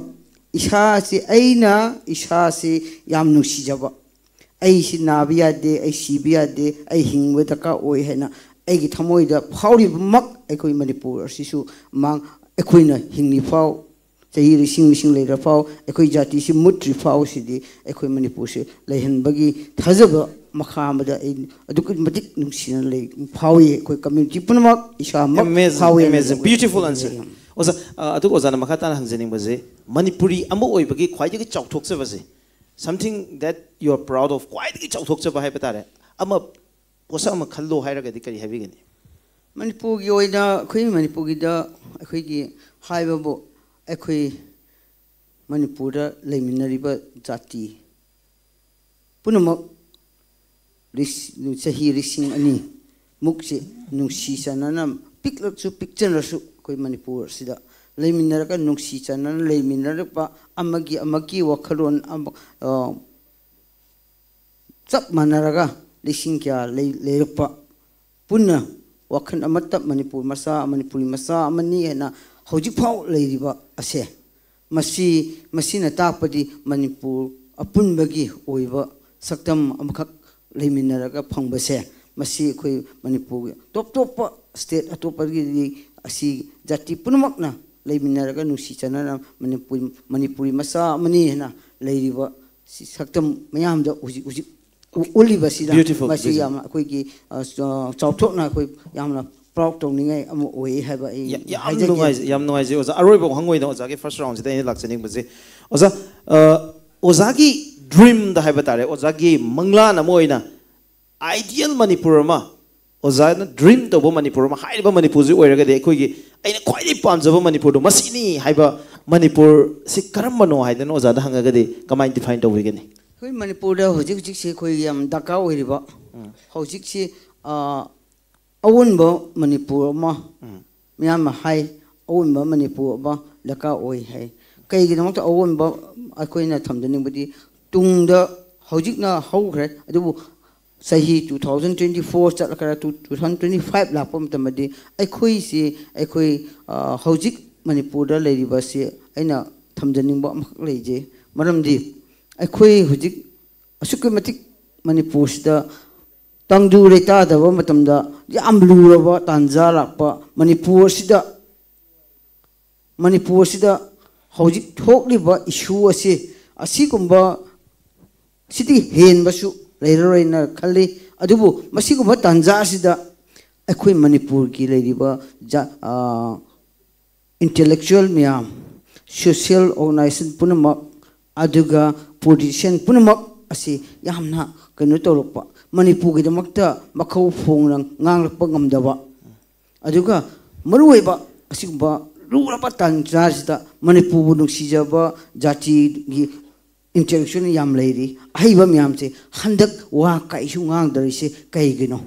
ꯏꯁꯥꯁꯤ, ꯑꯩꯅ ꯏꯁꯥꯁꯤ ꯌꯥꯝ ꯅꯨꯡꯁꯤꯖꯕ, ꯑꯩꯁꯤ ꯅꯥꯕ ꯌꯥꯗꯦ, ꯑꯩ ꯁꯤꯕ ꯌꯥꯗꯦ, ꯑꯩ ꯍꯤꯡꯕ ꯗꯔꯀꯥꯔ ꯑꯣꯏ ꯍꯥꯏꯅ ꯑꯩꯒꯤ ꯊꯃꯣꯏꯗ ꯐꯥꯎꯔꯤꯕꯃꯛ ꯑꯩꯈꯣꯏ ꯃꯅꯤꯄꯨꯔ ꯑꯁꯤꯁꯨ ꯃꯥꯡ ꯑꯩꯈꯣꯏꯅ ꯍꯤꯡꯂꯤꯐꯥꯎ, ꯆꯍꯤ ꯂꯤꯁꯤꯡ ꯂꯤꯁꯤꯡ ꯂꯩꯔꯐꯥꯎ, ꯑꯩꯈꯣꯏ ꯖꯥꯇꯤꯁꯤ ꯃꯨꯠꯇ꯭ꯔꯤ ꯐꯥꯎꯁꯤꯗꯤ ꯑꯩꯈꯣꯏ ꯃꯅꯤꯄꯨꯔꯁꯤ ꯂꯩꯍꯟꯕꯒꯤ ꯊꯥꯖꯕ ꯃꯈꯥ ꯑꯃꯗ ꯑꯩ ꯑꯗꯨꯛꯀꯤ ꯃꯇꯤꯛ ꯅꯨꯡꯁꯤꯅ ꯂꯩ, ꯐꯥꯎꯏ꯫ ꯑꯩꯈꯣꯏ ꯀꯝꯃ꯭ꯌꯨꯅꯤꯇꯤ ꯄꯨꯝꯅꯃꯛ ꯏꯁꯥꯃꯛ Amazing, ꯐꯥꯎꯏ ꯍꯥꯏꯅ amazing, beautiful answer꯫ ꯂꯩ꯫ ꯑꯣꯖꯥ, ꯑ, ꯑꯗꯨꯒ ꯑꯣꯖꯥꯅ ꯃꯈꯥ ꯇꯥꯅ ꯍꯪꯖꯅꯤꯡꯕꯁꯦ, ꯃꯅꯤꯄꯨꯔꯤ ꯑꯃ ꯑꯣꯏꯕꯒꯤ ꯈ꯭ꯋꯥꯏꯗꯒꯤ ꯆꯥꯎꯊꯣꯛꯆꯕꯁꯦ, something that you are proud of, ꯈ꯭ꯋꯥꯏꯗꯒꯤ ꯆꯥꯎꯊꯣꯛꯆꯕ ꯍꯥꯏꯕ ꯇꯥꯔꯦ, ꯑꯃ, ꯄꯣꯠꯁꯛ ꯑꯃ ꯈꯜꯂꯣ ꯍꯥꯏꯔꯒꯗꯤ ꯀꯔꯤ ꯍꯥꯏꯕꯤꯒꯅꯤ? ꯃꯅꯤꯄꯨꯔꯒꯤ ꯑꯣꯏꯅ ꯑꯩꯈꯣꯏ ꯃꯅꯤꯄꯨꯔꯒꯤꯗ ꯑꯩꯈꯣꯏꯒꯤ ꯍꯥꯏꯕꯕꯨ, ꯑꯩꯈꯣꯏ ꯃꯅꯤꯄꯨꯔꯗ ꯂꯩꯃꯤꯟꯅꯔꯤꯕ ꯖꯥꯇꯤ ꯄꯨꯝꯅꯃꯛ ꯂꯤꯁ-, ꯆꯍꯤ ꯂꯤꯁꯤꯡ ꯑꯅꯤ ꯃꯨꯛꯁꯤ ꯅꯨꯡꯁꯤ ꯆꯥꯟꯅꯅ, ꯄꯤꯛꯂꯁꯨ ꯄꯤꯛꯆꯔꯁꯨ, ꯑꯩꯈꯣꯏ ꯃꯅꯤꯄꯨꯔ ꯑꯁꯤꯗ ꯂꯩꯃꯤꯟꯅꯔꯒ ꯅꯨꯡꯁꯤ ꯆꯥꯟꯅꯅ ꯂꯩꯃꯤꯟꯅꯔꯛꯄ, ꯑꯃꯒꯤ ꯑꯃꯒꯤ ꯋꯥꯈꯜꯂꯣꯟ ꯑꯃ, ꯑ, ꯆꯞ ꯃꯥꯟꯅꯔꯒ ꯂꯤꯁꯤꯡ ꯀꯌꯥ ꯂꯩ-, ꯂꯩꯔꯛꯄ, ꯄꯨꯟꯅ ꯋꯥꯈꯜ ꯑꯃꯠꯇ ꯃꯅꯤꯄꯨꯔ ꯃꯆꯥ, ꯃꯅꯤꯄꯨꯔꯤ ꯃꯆꯥ ꯑꯃꯅꯤ ꯍꯥꯏꯅ ꯍꯧꯖꯤꯛꯐꯥꯎ ꯂꯩꯔꯤꯕ ꯑꯁꯦ, ꯃꯁꯤ, ꯃꯁꯤꯅ ꯇꯥꯛꯄꯗꯤ ꯃꯅꯤꯄꯨꯔ ꯑꯄꯨꯟꯕꯒꯤ ꯑꯣꯏꯕ ꯁꯛꯇꯝ ꯑꯃꯈꯛ ꯂꯩꯃꯤꯟꯅꯔꯒ ꯐꯪꯕꯁꯦ, ꯃꯁꯤ ꯑꯩꯈꯣꯏ ꯃꯅꯤꯄꯨꯔꯒꯤ ꯇꯣꯞ ꯇꯣꯞꯄ ꯁ꯭ꯇꯦꯠ ꯑꯇꯣꯞꯄꯗꯒꯤꯗꯤ ꯑꯁꯤ ꯖꯥꯇꯤ ꯄꯨꯝꯅꯃꯛꯅ ꯂꯩꯃꯤꯟꯅꯔꯒ ꯅꯨꯡꯁꯤ ꯆꯥꯟꯅꯅ ꯃꯅꯤꯄꯨꯔꯤ, ꯃꯅꯤꯄꯨꯔꯤ ꯃꯆꯥ ꯑꯃꯅꯤ ꯍꯥꯏꯅ ꯂꯩꯔꯤꯕ ꯁꯤ ꯁꯛꯇꯝ ꯃꯌꯥꯝꯗ ꯍꯧꯖꯤꯛ ꯍꯧꯖꯤꯛ ꯎ-, ꯎꯠꯂꯤꯕꯁꯤꯗ Beautiful, ꯃꯁꯤ beautiful. ꯌꯥꯝꯅ ꯑꯩꯈꯣꯏꯒꯤ, ꯑ, ꯆ-, ꯆꯥꯎꯊꯣꯛꯅ ꯑꯩꯈꯣꯏ ꯌꯥꯝꯅ proud ꯇꯧꯅꯤꯡꯉꯥꯏ ꯑꯃ ꯑꯣꯏ ꯍꯥꯏꯕ ꯑꯩ ꯌꯥ-, ꯌꯥꯝ ꯍꯥꯏꯖꯒꯦ꯫ ꯅꯨꯡꯉꯥꯏꯖꯩ, ꯌꯥꯝ ꯅꯨꯡꯉꯥꯏꯖꯩ ꯑꯣꯖꯥ꯫ ꯑꯔꯣꯏꯕ ꯋꯥꯍꯪ ꯑꯣꯏꯅ ꯑꯣꯖꯥꯒꯤ first roundꯁꯤꯗ ꯑꯩꯅ ꯂꯥꯛꯆꯅꯤꯡꯕꯁꯦ, ꯑꯣꯖꯥ, ꯑ, ꯑꯣꯖꯥꯒꯤ dreamꯗ ꯍꯥꯏꯕ ꯇꯥꯔꯦ, ꯑꯣꯖꯥꯒꯤ ꯃꯪꯂꯥꯟ ꯑꯃ ꯑꯣꯏꯅ ideal ꯃꯅꯤꯄꯨꯔ ꯑꯃ, ꯑꯣꯖꯥꯅ dream ꯇꯧꯕ ꯃꯅꯤꯄꯨꯔ ꯑꯃ, ꯍꯥꯏꯔꯤꯕ ꯃꯅꯤꯄꯨꯔꯁꯤ ꯑꯣꯏꯔꯒꯗꯤ ꯑꯩꯈꯣꯏꯒꯤ, ꯑꯩꯅ ꯈ꯭ꯋꯥꯏꯗꯒꯤ ꯄꯥꯝꯖꯕ ꯃꯅꯤꯄꯨꯔꯗꯣ ꯃꯁꯤꯅꯤ ꯍꯥꯏꯕ ꯃꯅꯤꯄꯨꯔꯁꯤ ꯀꯔꯝꯕꯅꯣ ꯍꯥꯏꯗꯅ ꯑꯣꯖꯥꯗ ꯍꯪꯉꯒꯗꯤ ꯀꯃꯥꯏꯅ define ꯇꯧꯕꯤꯒꯅꯤ? ꯑꯩꯈꯣꯏ ꯃꯅꯤꯄꯨꯔꯗ ꯍꯧꯖꯤꯛ ꯍꯧꯖꯤꯛꯁꯦ ꯑꯩꯈꯣꯏ ꯌꯥꯝ ꯗꯔꯀꯥꯔ ꯑꯣꯏꯔꯤꯕ, ꯎꯝ꯫ ꯍꯧꯖꯤꯛꯁꯤ, ꯑ, ꯑꯑꯣꯟꯕ ꯃꯅꯤꯄꯨꯔ ꯑꯃ, ꯎꯝ꯫ ꯃꯤꯌꯥꯝꯅ ꯍꯥꯏ, ꯑꯑꯣꯟꯕ ꯃꯅꯤꯄꯨꯔ ꯑꯃ ꯗꯔꯀꯥꯔ ꯑꯣꯏ ꯍꯥꯏ꯫ ꯀꯩꯒꯤꯗꯃꯛꯇ ꯑꯑꯣꯟꯕ ꯑꯩꯈꯣꯏꯅ ꯊꯝꯖꯅꯤꯡꯕꯗꯤ, ꯇꯨꯡꯗ, ꯍꯧꯖꯤꯛꯅ ꯍꯧꯈ꯭ꯔꯦ, ꯑꯗꯨꯕꯨ ꯆꯍꯤ two thousand twenty four ꯆꯠꯂꯛꯈ꯭ꯔ, two, two thousand twenty five ꯂꯥꯛꯄ ꯃꯇꯝꯗꯗꯤ ꯑꯩꯈꯣꯏꯁꯤ, ꯑꯩꯈꯣꯏ, ꯑ, ꯍꯧꯖꯤꯛ ꯃꯅꯤꯄꯨꯔꯗ ꯂꯩꯔꯤꯕꯁꯤ ꯑꯩꯅ ꯊꯝꯖꯅꯤꯡꯕ ꯑꯃꯈꯛ ꯂꯩꯖꯩ꯫ ꯃꯔꯝꯗꯤ ꯑꯩꯈꯣꯏ ꯍꯧꯖꯤꯛ ꯑꯁꯨꯛꯀꯤ ꯃꯇꯤꯛ ꯃꯅꯤꯄꯨꯔꯁꯤꯗ ꯇꯪꯗꯨ ꯂꯩꯇꯥꯗꯕ ꯃꯇꯝꯗ ꯌꯥꯝ ꯂꯨꯔꯕ ꯇꯥꯟꯖꯥ ꯂꯥꯛꯄ ꯃꯅꯤꯄꯨꯔ ꯑꯁꯤꯗ, ꯃꯅꯤꯄꯨꯔ ꯑꯁꯤꯗ ꯍꯧꯖꯤꯛ ꯊꯣꯛꯂꯤꯕ issue ꯑꯁꯤ, ꯑꯁꯤꯒꯨꯝꯕ ꯁꯤꯗꯤ ꯍꯦꯟꯕꯁꯨ ꯂꯩꯔꯔꯣꯏꯅ ꯈꯜꯂꯤ꯫ ꯑꯗꯨꯕꯨ ꯃꯁꯤꯒꯨꯝꯕ ꯇꯥꯟꯖꯥ ꯑꯁꯤꯗ ꯑꯩꯈꯣꯏ ꯃꯅꯤꯄꯨꯔꯒꯤ ꯂꯩꯔꯤꯕ ꯖꯥ-, ꯑ, intellectual ꯃꯌꯥꯝ, social organization ꯄꯨꯝꯅꯃꯛ, ꯑꯗꯨꯒ politician ꯄꯨꯝꯅꯃꯛ ꯑꯁꯤ ꯌꯥꯝꯅ ꯀꯩꯅꯣ ꯇꯧꯔꯛꯄ, ꯃꯅꯤꯄꯨꯔꯒꯤꯗꯃꯛꯇ ꯃꯈꯧ ꯐꯣꯡꯅ ꯉꯥꯡꯂꯛꯄ ꯉꯝꯗꯕ, ꯑꯗꯨꯒ ꯃꯔꯨꯑꯣꯏꯕ ꯑꯁꯤꯒꯨꯝꯕ ꯂꯨꯔꯕ ꯇꯥꯟꯖꯥꯁꯤꯗ ꯃꯅꯤꯄꯨꯔꯕꯨ ꯅꯨꯡꯁꯤꯖꯕ ꯖꯥꯇꯤꯒꯤ intellectual ꯌꯥꯝ ꯂꯩꯔꯤ, ꯑꯍꯩꯕ ꯃꯌꯥꯝꯁꯦ ꯍꯟꯗꯛ ꯋꯥ ꯀꯩꯁꯨ ꯉꯥꯡꯗꯔꯤꯁꯦ ꯀꯩꯒꯤꯅꯣ?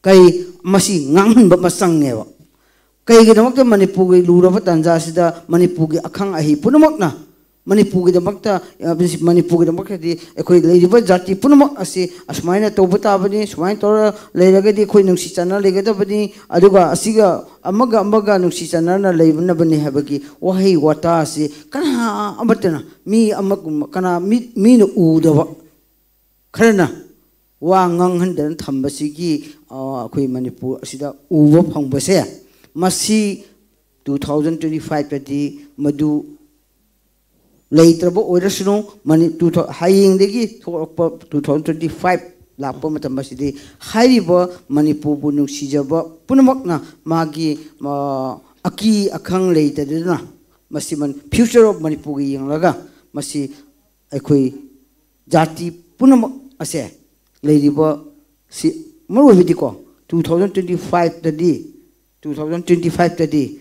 ꯀꯩ, ꯃꯁꯤ ꯉꯥꯡꯍꯟꯕ ꯑꯃ ꯆꯪꯉꯦꯕ꯫ ꯀꯩꯒꯤꯗꯃꯛꯇ ꯃꯅꯤꯄꯨꯔꯒꯤ ꯂꯨꯔꯕ ꯇꯥꯟꯖꯥꯁꯤꯗ ꯃꯅꯤꯄꯨꯔꯒꯤ ꯑꯈꯪ ꯑꯍꯩ ꯄꯨꯝꯅꯃꯛꯅ ꯃꯅꯤꯄꯨꯔꯒꯤꯗꯃꯛꯇ, ꯑ, ꯃꯅꯤꯄꯨꯔꯒꯤꯗꯃꯛꯇꯗꯤ ꯑꯩꯈꯣꯏ ꯂꯩꯔꯤꯕ ꯖꯥꯇꯤ ꯄꯨꯝꯅꯃꯛ ꯑꯁꯤ ꯑꯁꯨꯃꯥꯏꯅ ꯇꯧꯕ ꯇꯥꯕꯅꯤ, ꯁꯨꯃꯥꯏꯅ ꯇꯧꯔ ꯂꯩꯔꯒꯗꯤ ꯑꯩꯈꯣꯏ ꯅꯨꯡꯁꯤ ꯆꯥꯟꯅ ꯂꯩꯒꯗꯕꯅꯤ, ꯑꯗꯨꯒ ꯑꯁꯤꯒ ꯑꯃꯒ ꯑꯃꯒ ꯅꯨꯡꯁꯤ ꯆꯥꯟꯅꯅ ꯂꯩꯅꯕꯅꯤ ꯍꯥꯏꯕꯒꯤ ꯋꯥꯍꯩ ꯋꯥꯇꯥ ꯑꯁꯤ ꯀꯅꯥ ꯑꯃꯠꯇꯅ, ꯃꯤ ꯑꯃꯒꯨꯝꯕ, ꯀꯅꯥ ꯃꯤ, ꯃꯤꯅ ꯎꯗꯕ ꯈꯔꯅ ꯋꯥ ꯉꯥꯡꯍꯟꯗꯅ ꯊꯝꯕꯁꯤꯒꯤ, ꯑ, ꯑꯩꯈꯣꯏ ꯃꯅꯤꯄꯨꯔ ꯑꯁꯤꯗ ꯎꯕ ꯐꯪꯕꯁꯦ ꯃꯁꯤ ꯇꯨ ꯊꯥꯎꯖꯟ ꯇ꯭ꯋꯦꯟꯇꯤ ꯐꯥꯏꯚꯇꯗꯤ ꯃꯗꯨ ꯂꯩꯇ꯭ꯔꯕ ꯑꯣꯏꯔꯁꯅꯨ, ꯃꯅꯤ-, two thou-, ꯍꯌꯦꯡꯗꯒꯤ ꯊꯣꯛꯂꯛꯄ ꯇꯨ ꯊꯥꯎꯖꯟ ꯇ꯭ꯋꯦꯟꯇꯤ ꯐꯥꯏꯚ ꯂꯥꯛꯄ ꯃꯇꯝ ꯑꯁꯤꯗꯤ ꯍꯥꯏꯔꯤꯕ ꯃꯅꯤꯄꯨꯔꯕꯨ ꯅꯨꯡꯁꯤꯖꯕ ꯄꯨꯝꯅꯃꯛꯅ ꯃꯥꯒꯤ, ꯑ, ꯑꯀꯤ ꯑꯈꯪ ꯂꯩꯇꯗꯨꯅ ꯃꯁꯤ ꯃꯟ-, future of ꯃꯅꯤꯄꯨꯔꯒꯤ ꯌꯦꯡꯂꯒ ꯃꯁꯤ ꯑꯩꯈꯣꯏ ꯖꯥꯇꯤ ꯄꯨꯝꯅꯃꯛ ꯑꯁꯦ ꯂꯩꯔꯤꯕ ꯁꯤ ꯃꯔꯨꯑꯣꯏꯕꯗꯤꯀꯣ, ꯇꯨ ꯊꯥꯎꯖꯟ ꯇ꯭ꯋꯦꯟꯇꯤ ꯐꯥꯏꯚꯇꯗꯤ, ꯇꯨ ꯊꯥꯎꯖꯟ ꯇ꯭ꯋꯦꯟꯇꯤ ꯐꯥꯏꯚꯇꯗꯤ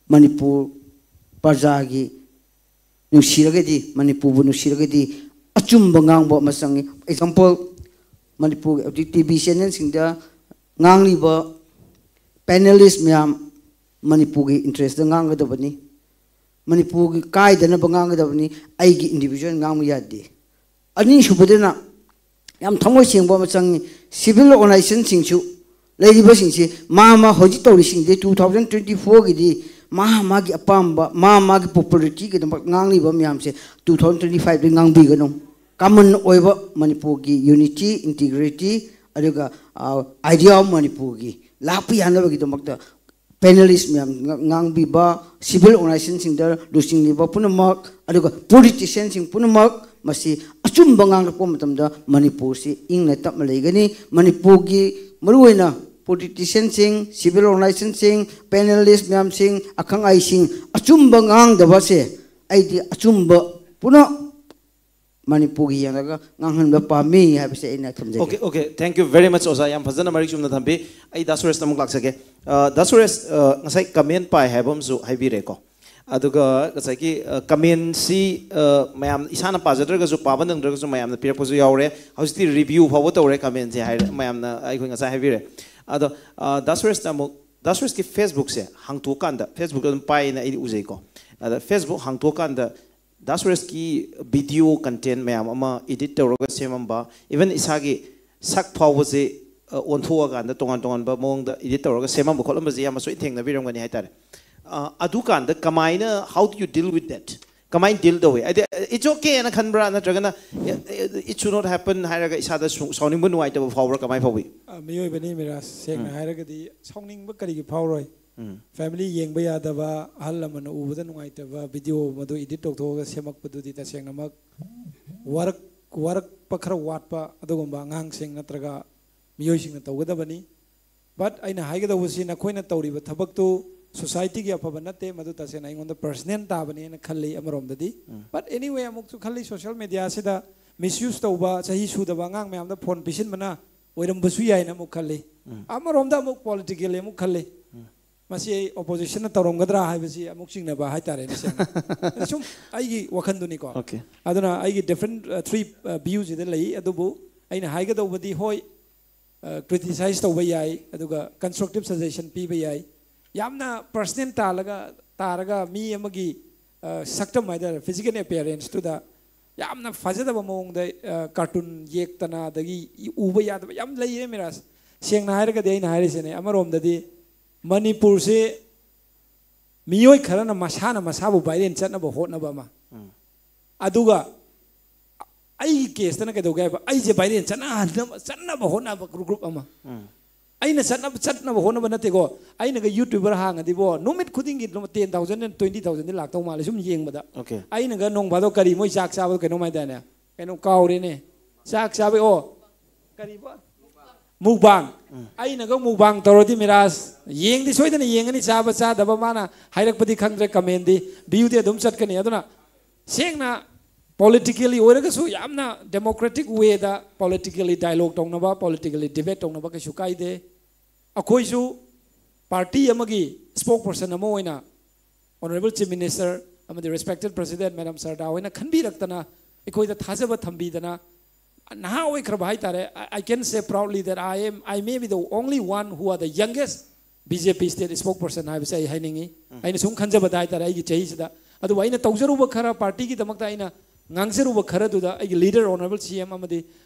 ꯃꯅꯤꯄꯨꯔ ꯄ꯭ꯔꯖꯥꯒꯤ ꯅꯨꯡꯁꯤꯔꯒꯗꯤ, ꯃꯅꯤꯄꯨꯔꯕꯨ ꯅꯨꯡꯁꯤꯔꯒꯗꯤ ꯑꯆꯨꯝꯕ ꯉꯥꯡꯕ ꯑꯃ ꯆꯪꯉꯤ꯫ Example, ꯃꯅꯤꯄꯨꯔꯒꯤ ꯍꯧꯖꯤꯛ ꯇꯤ ꯚꯤ ꯆꯦꯅꯦꯜꯁꯤꯡꯗ ꯉꯥꯡꯂꯤꯕ ꯄꯦꯅꯦꯂꯤꯁ ꯃꯌꯥꯝ ꯃꯅꯤꯄꯨꯔꯒꯤ ꯏꯟꯇꯔꯦꯁꯇ ꯉꯥꯡꯒꯗꯕꯅꯤ, ꯃꯅꯤꯄꯨꯔꯒꯤ ꯀꯥꯏꯗꯅꯕ ꯉꯥꯡꯒꯗꯕꯅꯤ, ꯑꯩꯒꯤ ꯏꯟꯗꯤꯕꯤꯖꯨꯋꯦꯜ ꯉꯥꯡꯕ ꯌꯥꯗꯦ꯫ ꯑꯅꯤꯁꯨꯕꯗꯅ ꯌꯥꯝ ꯊꯃꯣꯏ ꯁꯦꯡꯕ ꯑꯃ ꯆꯪꯉꯤ꯫ ꯁꯤꯚꯤꯜ ꯑꯣꯔꯒꯅꯥꯏꯖꯦꯁꯟꯁꯤꯡꯁꯨ ꯂꯩꯔꯤꯕꯁꯤꯡꯁꯤ ꯃꯥ ꯃꯥ ꯍꯧꯖꯤꯛ ꯇꯧꯔꯤꯁꯤꯡꯁꯤ ꯇꯨ ꯊꯥꯎꯖꯟ ꯇ꯭ꯋꯦꯟꯇꯤ ꯐꯣꯔꯒꯤꯗꯤ ꯃꯥ ꯃꯥꯒꯤ ꯑꯄꯥꯝꯕ, ꯃꯥ ꯃꯥꯒꯤ ꯄꯣꯄꯨꯂꯔꯤꯇꯤꯒꯤꯗꯃꯛ ꯉꯥꯡꯂꯤꯕ ꯃꯌꯥꯝꯁꯦ ꯇꯨ ꯊꯥꯎꯖꯟ ꯇ꯭ꯋꯦꯟꯇꯤ ꯐꯥꯏꯚꯇ ꯉꯥꯡꯕꯤꯒꯅꯨ꯫ ꯀꯃꯟ ꯑꯣꯏꯕ ꯃꯅꯤꯄꯨꯔꯒꯤ ꯌꯨꯅꯤꯇꯤ, ꯏꯟꯇꯤꯒ꯭ꯔꯤꯇꯤ, ꯑꯗꯨꯒ ꯑꯥꯏꯗꯤꯌꯥ ꯑꯣꯐ ꯃꯅꯤꯄꯨꯔꯒꯤ ꯂꯥꯛꯄ ꯌꯥꯅꯕꯒꯤꯗꯃꯛꯇ ꯄꯦꯅꯦꯂꯤꯁ ꯃꯌꯥꯝ ꯉꯥ-, ꯉꯥꯡꯕꯤꯕ, ꯁꯤꯚꯤꯜ ꯑꯣꯔꯒꯅꯥꯏꯖꯦꯁꯟꯁꯤꯡꯗ ꯂꯨꯆꯤꯡꯂꯤꯕ ꯄꯨꯝꯅꯃꯛ, ꯑꯗꯨꯒ ꯄꯣꯂꯤꯇꯤꯁꯤꯌꯥꯟꯁꯤꯡ ꯄꯨꯝꯅꯃꯛ ꯃꯁꯤ ꯑꯆꯨꯝꯕ ꯉꯥꯡꯂꯛꯄ ꯃꯇꯝꯗ ꯃꯅꯤꯄꯨꯔꯁꯤ ꯏꯪꯅ ꯇꯞꯅ ꯂꯩꯒꯅꯤ꯫ ꯃꯅꯤꯄꯨꯔꯒꯤ ꯃꯔꯨꯑꯣꯏꯅ ꯄꯣꯂꯤꯇꯤꯁꯤꯌꯥꯟꯁꯤꯡ, ꯁꯤꯚꯤꯜ ꯑꯣꯔꯒꯅꯥꯏꯖꯦꯁꯟꯁꯤꯡ, ꯄꯦꯅꯦꯂꯤꯁ ꯃꯌꯥꯝꯁꯤꯡ, ꯑꯈꯪ ꯑꯍꯩꯁꯤꯡ ꯑꯆꯨꯝꯕ ꯉꯥꯡꯗꯕꯁꯦ ꯑꯩꯗꯤ ꯑꯆꯨꯝꯕ ꯄꯨꯝꯅꯃꯛ ꯃꯅꯤꯄꯨꯔꯒꯤ ꯌꯦꯡꯂꯒ ꯉꯥꯡꯍꯟꯕ ꯄꯥꯝꯃꯤ ꯍꯥꯏꯕꯁꯦ ꯑꯩꯅ ꯊꯝꯖꯒꯦ꯫ Okay, okay, thank you very much, ꯑꯣꯖꯥ, ꯌꯥꯝ ꯐꯖꯅ ꯃꯔꯤꯛ ꯆꯨꯝꯅ ꯊꯝꯕꯤ꯫ ꯑꯩ ꯗꯥ ꯁꯨꯔꯦꯁꯇ ꯑꯃꯨꯛ ꯂꯥꯛꯆꯒꯦ꯫ ꯑ, ꯗꯥ ꯁꯨꯔꯦꯁ, ꯑ, ꯉꯁꯥꯏ ꯀꯃꯦꯟ ꯄꯥꯏ ꯍꯥꯏꯕ ꯑꯃꯁꯨ ꯍꯥꯏꯕꯤꯔꯦꯀꯣ꯫ ꯑꯗꯨꯒ ꯉꯁꯥꯏꯒꯤ, ꯑ, ꯀꯃꯦꯟꯁꯤ, ꯑ, ꯃꯌꯥꯝ ꯏꯁꯥꯅ ꯄꯥꯖꯗ꯭ꯔꯒꯁꯨ, ꯄꯥꯕ ꯅꯪꯗ꯭ꯔꯒꯁꯨ ꯃꯌꯥꯝꯅ ꯄꯤꯔꯛꯄꯁꯨ ꯌꯥꯎꯔꯦ꯫ ꯍꯧꯖꯤꯛꯇꯤ ꯔꯤꯚ꯭ꯌꯨ ꯐꯥꯎꯕ ꯇꯧꯔꯦ ꯀꯃꯦꯟꯁꯦ ꯍꯥꯏꯔꯦ, ꯃꯌꯥꯝꯅ ꯑꯩꯈꯣꯏ ꯉꯁꯥꯏ ꯍꯥꯏꯕꯤꯔꯦ꯫ ꯑꯗꯣ, ꯑ, ꯗꯥ ꯁꯨꯔꯦꯁꯇ ꯑꯃꯨꯛ, ꯗꯥ ꯁꯨꯔꯦꯁꯀꯤ ꯐꯦꯁꯕꯨꯛꯁꯦ ꯍꯥꯡꯇꯣꯛꯀꯥꯟꯗ, ꯐꯦꯁꯕꯨꯛ ꯑꯗꯨꯝ ꯄꯥꯏꯌꯦꯅ ꯑꯩꯗꯤ ꯎꯖꯩꯀꯣ꯫ ꯑꯗ ꯐꯦꯁꯕꯨꯛ ꯍꯥꯡꯇꯣꯛꯀꯥꯟꯗ ꯗꯥ ꯁꯨꯔꯦꯁꯀꯤ ꯚꯤꯗꯤꯑꯣ ꯀꯟꯇꯦꯟ ꯃꯌꯥꯝ ꯑꯃ ꯏꯗꯤꯠ ꯇꯧꯔꯒ ꯁꯦꯝꯃꯝꯕ, ꯏꯚꯟ ꯏꯁꯥꯒꯤ ꯁꯛ ꯐꯥꯎꯕꯁꯦ, ꯑ, ꯑꯣꯟꯊꯣꯛꯑꯀꯥꯟꯗ ꯇꯣꯉꯥꯟ ꯇꯣꯉꯥꯟꯕ ꯃꯑꯣꯡꯗ ꯏꯗꯤꯠ ꯇꯧꯔꯒ ꯁꯦꯝꯃꯝꯕ ꯈꯣꯠꯂꯝꯕꯁꯦ ꯌꯥꯝꯅ ꯁꯣꯏꯅ ꯊꯦꯡꯅꯕꯤꯔꯝꯒꯅꯤ ꯍꯥꯏꯇꯥꯔꯦ꯫ ꯑ, ꯑꯗꯨꯀꯥꯟꯗ ꯀꯃꯥꯏꯅ, how do you deal with that? ꯀꯃꯥꯏꯅ ꯗꯤꯜ ꯇꯧꯏ? ꯍꯥꯏꯗꯤ, it's okay ꯍꯥꯏꯅ ꯈꯟꯕ꯭ꯔꯥ, ꯅꯠꯇ꯭ꯔꯒꯅ it should not happen ꯍꯥꯏꯔꯒ ꯏꯁꯥꯗ ꯁꯨ- ꯁꯥꯎꯅꯤꯡꯕ, ꯅꯨꯡꯉꯥꯏꯇꯕ ꯐꯥꯎꯕ꯭ꯔꯥ? ꯀꯃꯥꯏꯅ ꯐꯥꯎꯏ? ꯑ, ꯃꯤꯑꯣꯏꯕꯅꯤ ꯃꯤꯔꯥꯖ, ꯁꯦꯡꯅ ꯍꯥꯏꯔꯒꯗꯤ ꯁꯥꯎꯅꯤꯡꯕ ꯀꯔꯤꯒꯤ ꯐꯥꯎꯔꯣꯏ? ꯐꯦꯃꯤꯂꯤ ꯌꯦꯡꯕ ꯌꯥꯗꯕ, ꯑꯍꯜ ꯂꯃꯟꯅ ꯎꯕꯗ ꯅꯨꯡꯉꯥꯏꯇꯕ ꯚꯤꯗꯤꯑꯣ ꯃꯗꯨ ꯏꯗꯤꯠ ꯇꯧꯊꯣꯛꯑꯒ ꯁꯦꯝꯃꯛꯄꯗꯨꯗꯤ ꯇꯁꯦꯡꯅꯃꯛ ꯋꯥꯔꯛ ꯋꯥꯔꯛꯄ ꯈꯔ ꯋꯥꯠꯄ ꯑꯗꯨꯒꯨꯝꯕ ꯑꯉꯥꯡꯁꯤꯡ ꯅꯠꯇ꯭ꯔꯒ ꯃꯤꯑꯣꯏꯁꯤꯡꯅ ꯇꯧꯒꯗꯕꯅꯤ꯫ ꯕꯠ ꯑꯩꯅ ꯍꯥꯏꯒꯗꯧꯕꯁꯤ, ꯅꯈꯣꯏꯅ ꯇꯧꯔꯤꯕ ꯊꯕꯛꯇꯨ ꯁꯣꯁꯥꯏꯇꯤꯒꯤ ꯑꯐꯕ ꯅꯠꯇꯦ, ꯃꯗꯨ ꯇꯁꯦꯡꯅ ꯑꯩꯉꯣꯟꯗ ꯄꯔꯁꯅꯦꯜ ꯇꯥꯕꯅꯦꯅ ꯈꯜꯂꯤ ꯑꯃꯔꯣꯝꯗꯗꯤ꯫ ꯕꯠ ꯑꯦꯅꯤꯋꯦ, ꯑꯃꯨꯛꯁꯨ ꯈꯜꯂꯤ, ꯁꯣꯁꯤꯌꯦꯜ ꯃꯦꯗꯤꯌꯥꯁꯤꯗ ꯃꯤꯁꯌꯨꯁ ꯇꯧꯕ, ꯆꯍꯤ ꯁꯨꯗꯕ ꯑꯉꯥꯡ ꯃꯌꯥꯝꯗ ꯐꯣꯟ ꯄꯤꯁꯤꯟꯕꯅ ꯑꯣꯏꯔꯝꯕꯁꯨ ꯌꯥꯏꯅ ꯑꯃꯨꯛ ꯈꯜꯂꯤ꯫ ꯑꯃꯔꯣꯝꯗ ꯑꯃꯨꯛ ꯄꯣꯂꯤꯇꯤꯀꯦꯜꯂꯤ ꯑꯃꯨꯛ ꯈꯜꯂꯤ꯫ ꯃꯁꯤ ꯑꯩ ꯑꯣꯄꯣꯖꯤꯁꯟꯅ ꯇꯧꯔꯝꯒꯗ꯭ꯔꯥ ꯍꯥꯏꯕꯁꯤ ꯑꯃꯨꯛ ꯆꯤꯡꯅꯕ ꯍꯥꯏꯇꯥꯔꯦꯅꯦ, ꯁꯦꯡꯅ꯫ ꯑꯗ ꯁꯨꯝ ꯑꯩꯒꯤ ꯋꯥꯈꯜꯗꯨꯅꯤꯀꯣ꯫ Okay. ꯑꯗꯨꯅ ꯑꯩꯒꯤ ꯗꯤꯐ꯭ꯔꯦꯟ ꯊ꯭ꯔꯤ ꯚ꯭ꯌꯨꯁꯤꯗ ꯂꯩ꯫ ꯑꯗꯨꯕꯨ ꯑꯩꯅ ꯍꯥꯏꯒꯗꯧꯕꯗꯤ, ꯍꯣꯏ, ꯀ꯭ꯔꯤꯇꯤꯁꯥꯏꯁ ꯇꯧꯕ ꯌꯥꯏ, ꯑꯗꯨꯒ ꯀꯟꯁꯇ꯭ꯔꯛꯇꯤꯞ ꯁꯖꯦꯁꯟ ꯄꯤꯕ ꯌꯥꯏ꯫ ꯌꯥꯝꯅ ꯄꯔꯁꯅꯦꯜ ꯇꯥꯜꯂꯒ, ꯇꯥꯔꯒ ꯃꯤ ꯑꯃꯒꯤ ꯑ, ꯁꯛꯇꯝ ꯍꯥꯏꯇꯥꯔꯦ, ꯐꯤꯖꯤꯀꯦꯜ ꯑꯦꯄꯤꯌꯔꯦꯟꯁꯇꯨꯗ ꯌꯥꯝꯅ ꯐꯖꯗꯕ ꯃꯑꯣꯡꯗ, ꯑ, ꯀꯥꯔꯇꯨꯟ ꯌꯦꯛꯇꯅ, ꯑꯗꯒꯤ ꯎꯕ ꯌꯥꯗꯕ ꯌꯥꯝ ꯂꯩꯔꯦ ꯃꯤꯔꯥꯖ꯫ ꯁꯦꯡꯅ ꯍꯥꯏꯔꯒꯗꯤ ꯑꯩꯅ ꯍꯥꯏꯔꯤꯁꯤꯅꯦ, ꯑꯃꯔꯣꯝꯗꯗꯤ ꯃꯅꯤꯄꯨꯔꯁꯦ ꯃꯤꯑꯣꯏ ꯈꯔꯅ ꯃꯁꯥꯅ ꯃꯁꯥꯕꯨ ꯚꯥꯏꯔꯦꯜ ꯆꯠꯅꯕ ꯍꯣꯠꯅꯕ ꯑꯃ, ꯑꯗꯨꯒ ꯑꯩꯒꯤ ꯀꯦꯁꯇꯅ ꯀꯩꯗꯧꯒꯦ ꯍꯥꯏꯕ, ꯑꯩꯁꯦ ꯚꯥꯏꯔꯦꯜ ꯆꯠꯅꯍꯟꯅꯕ, ꯆꯠꯅꯕ ꯍꯣꯠꯅꯕ ꯒ꯭ꯔꯨꯞ ꯑꯃ꯫ ꯑꯩꯅ ꯆꯠꯅꯕ, ꯆꯠꯅꯕ ꯍꯣꯠꯅꯕ ꯅꯠꯇꯦꯀꯣ, ꯑꯩꯅꯒ ꯌꯨꯇ꯭ꯌꯨꯕꯔ ꯍꯥꯡꯉꯗꯤꯕꯣ, ꯅꯨꯃꯤꯠ ꯈꯨꯗꯤꯡꯒꯤ ꯂꯨꯄꯥ ꯇꯦꯟ ꯊꯥꯎꯖꯟ, ꯇ꯭ꯋꯦꯟꯇꯤ ꯊꯥꯎꯖꯟꯗꯤ ꯂꯥꯛꯇꯧ ꯃꯥꯜꯂꯦ ꯁꯨꯝ ꯌꯦꯡꯕꯗ꯫ Okay. ꯑꯩꯅꯒ ꯅꯣꯡ ꯐꯥꯗꯣꯛ ꯀꯔꯤ, ꯃꯣꯏ ꯆꯥꯛ ꯆꯥꯕꯗꯣ ꯀꯩꯅꯣꯝ ꯍꯥꯏꯗꯥꯏꯅꯦ, ꯀꯩꯅꯣ ꯀꯥꯎꯔꯦꯅꯦ, ꯆꯥꯛ ꯆꯥꯕꯩ, ꯑꯣ, ꯀꯔꯤꯕ, ꯃꯨꯛꯕꯥꯡ꯫ ꯑꯩꯅꯒ ꯃꯨꯛꯕꯥꯡ ꯇꯧꯔꯗꯤ ꯃꯤꯔꯥꯖ, ꯌꯦꯡꯗꯤ ꯁꯣꯏꯗꯅ ꯌꯦꯡꯒꯅꯤ, ꯆꯥꯕ ꯆꯥꯗꯕ ꯃꯥꯅ ꯍꯥꯏꯔꯛꯄꯗꯤ ꯈꯪꯗ꯭ꯔꯦ, ꯀꯃꯦꯟꯗꯤ, ꯚ꯭ꯌꯨꯗꯤ ꯑꯗꯨꯝ ꯆꯠꯀꯅꯤ꯫ ꯑꯗꯨꯅ ꯁꯦꯡꯅ ꯄꯣꯂꯤꯇꯤꯀꯦꯜꯂꯤ ꯑꯣꯏꯔꯒꯁꯨ ꯌꯥꯝꯅ ꯗꯦꯃꯣꯀ꯭ꯔꯦꯇꯤꯛ ꯋꯦꯗ ꯄꯣꯂꯤꯇꯤꯀꯦꯜꯂꯤ ꯗꯥꯏꯂꯣꯒ ꯇꯧꯅꯕ, ꯄꯣꯂꯤꯇꯤꯀꯦꯜꯂꯤ ꯗꯤꯕꯦꯠ ꯇꯧꯅꯕ ꯀꯩꯁꯨ ꯀꯥꯏꯗꯦ꯫ ꯑꯩꯈꯣꯏꯁꯨ ꯄꯥꯔꯇꯤ ꯑꯃꯒꯤ ꯁ꯭ꯄꯣꯛ ꯄꯔꯁꯟ ꯑꯃ ꯑꯣꯏꯅ, ꯑꯣꯅꯔꯦꯕꯜ ꯆꯤꯐ ꯃꯤꯅꯤꯁꯇꯔ ꯑꯃꯗꯤ ꯔꯦꯁꯄꯦꯛꯇꯦꯗ ꯄ꯭ꯔꯁꯤꯗꯦꯟꯠ ꯃꯦꯗꯥꯝ ꯁꯔꯗꯥ ꯍꯣꯏꯅ ꯈꯟꯕꯤꯔꯛꯇꯅ, ꯑꯩꯈꯣꯏꯗ ꯊꯥꯖꯕ ꯊꯝꯕꯤꯗꯅ, ꯅꯍꯥ ꯑꯣꯏꯈ꯭ꯔꯕ ꯍꯥꯏꯇꯥꯔꯦ꯫ I, I can say proudly that I am, I may be the only one who are the youngest B J P state spokesperson ꯍꯥꯏꯕꯁꯦ ꯑꯩ ꯍꯥꯏꯅꯤꯡꯉꯤ꯫ ꯑꯩꯅ ꯁꯨꯝ ꯈꯟꯖꯕꯗ ꯍꯥꯏꯇꯥꯔꯦ, ꯑꯩꯒꯤ ꯆꯍꯤꯁꯤꯗ꯫ ꯑꯗꯨꯕꯨ ꯑꯩꯅ ꯇꯧꯖꯔꯨꯕ ꯈꯔ, ꯄꯥꯔꯇꯤꯒꯤꯗꯃꯛꯇ ꯑꯩꯅ ꯉꯥꯡꯖꯔꯨꯕ ꯈꯔꯗꯨꯗ ꯑꯩꯒꯤ ꯂꯤꯗꯔ, ꯑꯣꯅꯔꯦꯕꯜ ꯁꯤ ꯑꯦꯝ ꯑꯃꯗꯤ,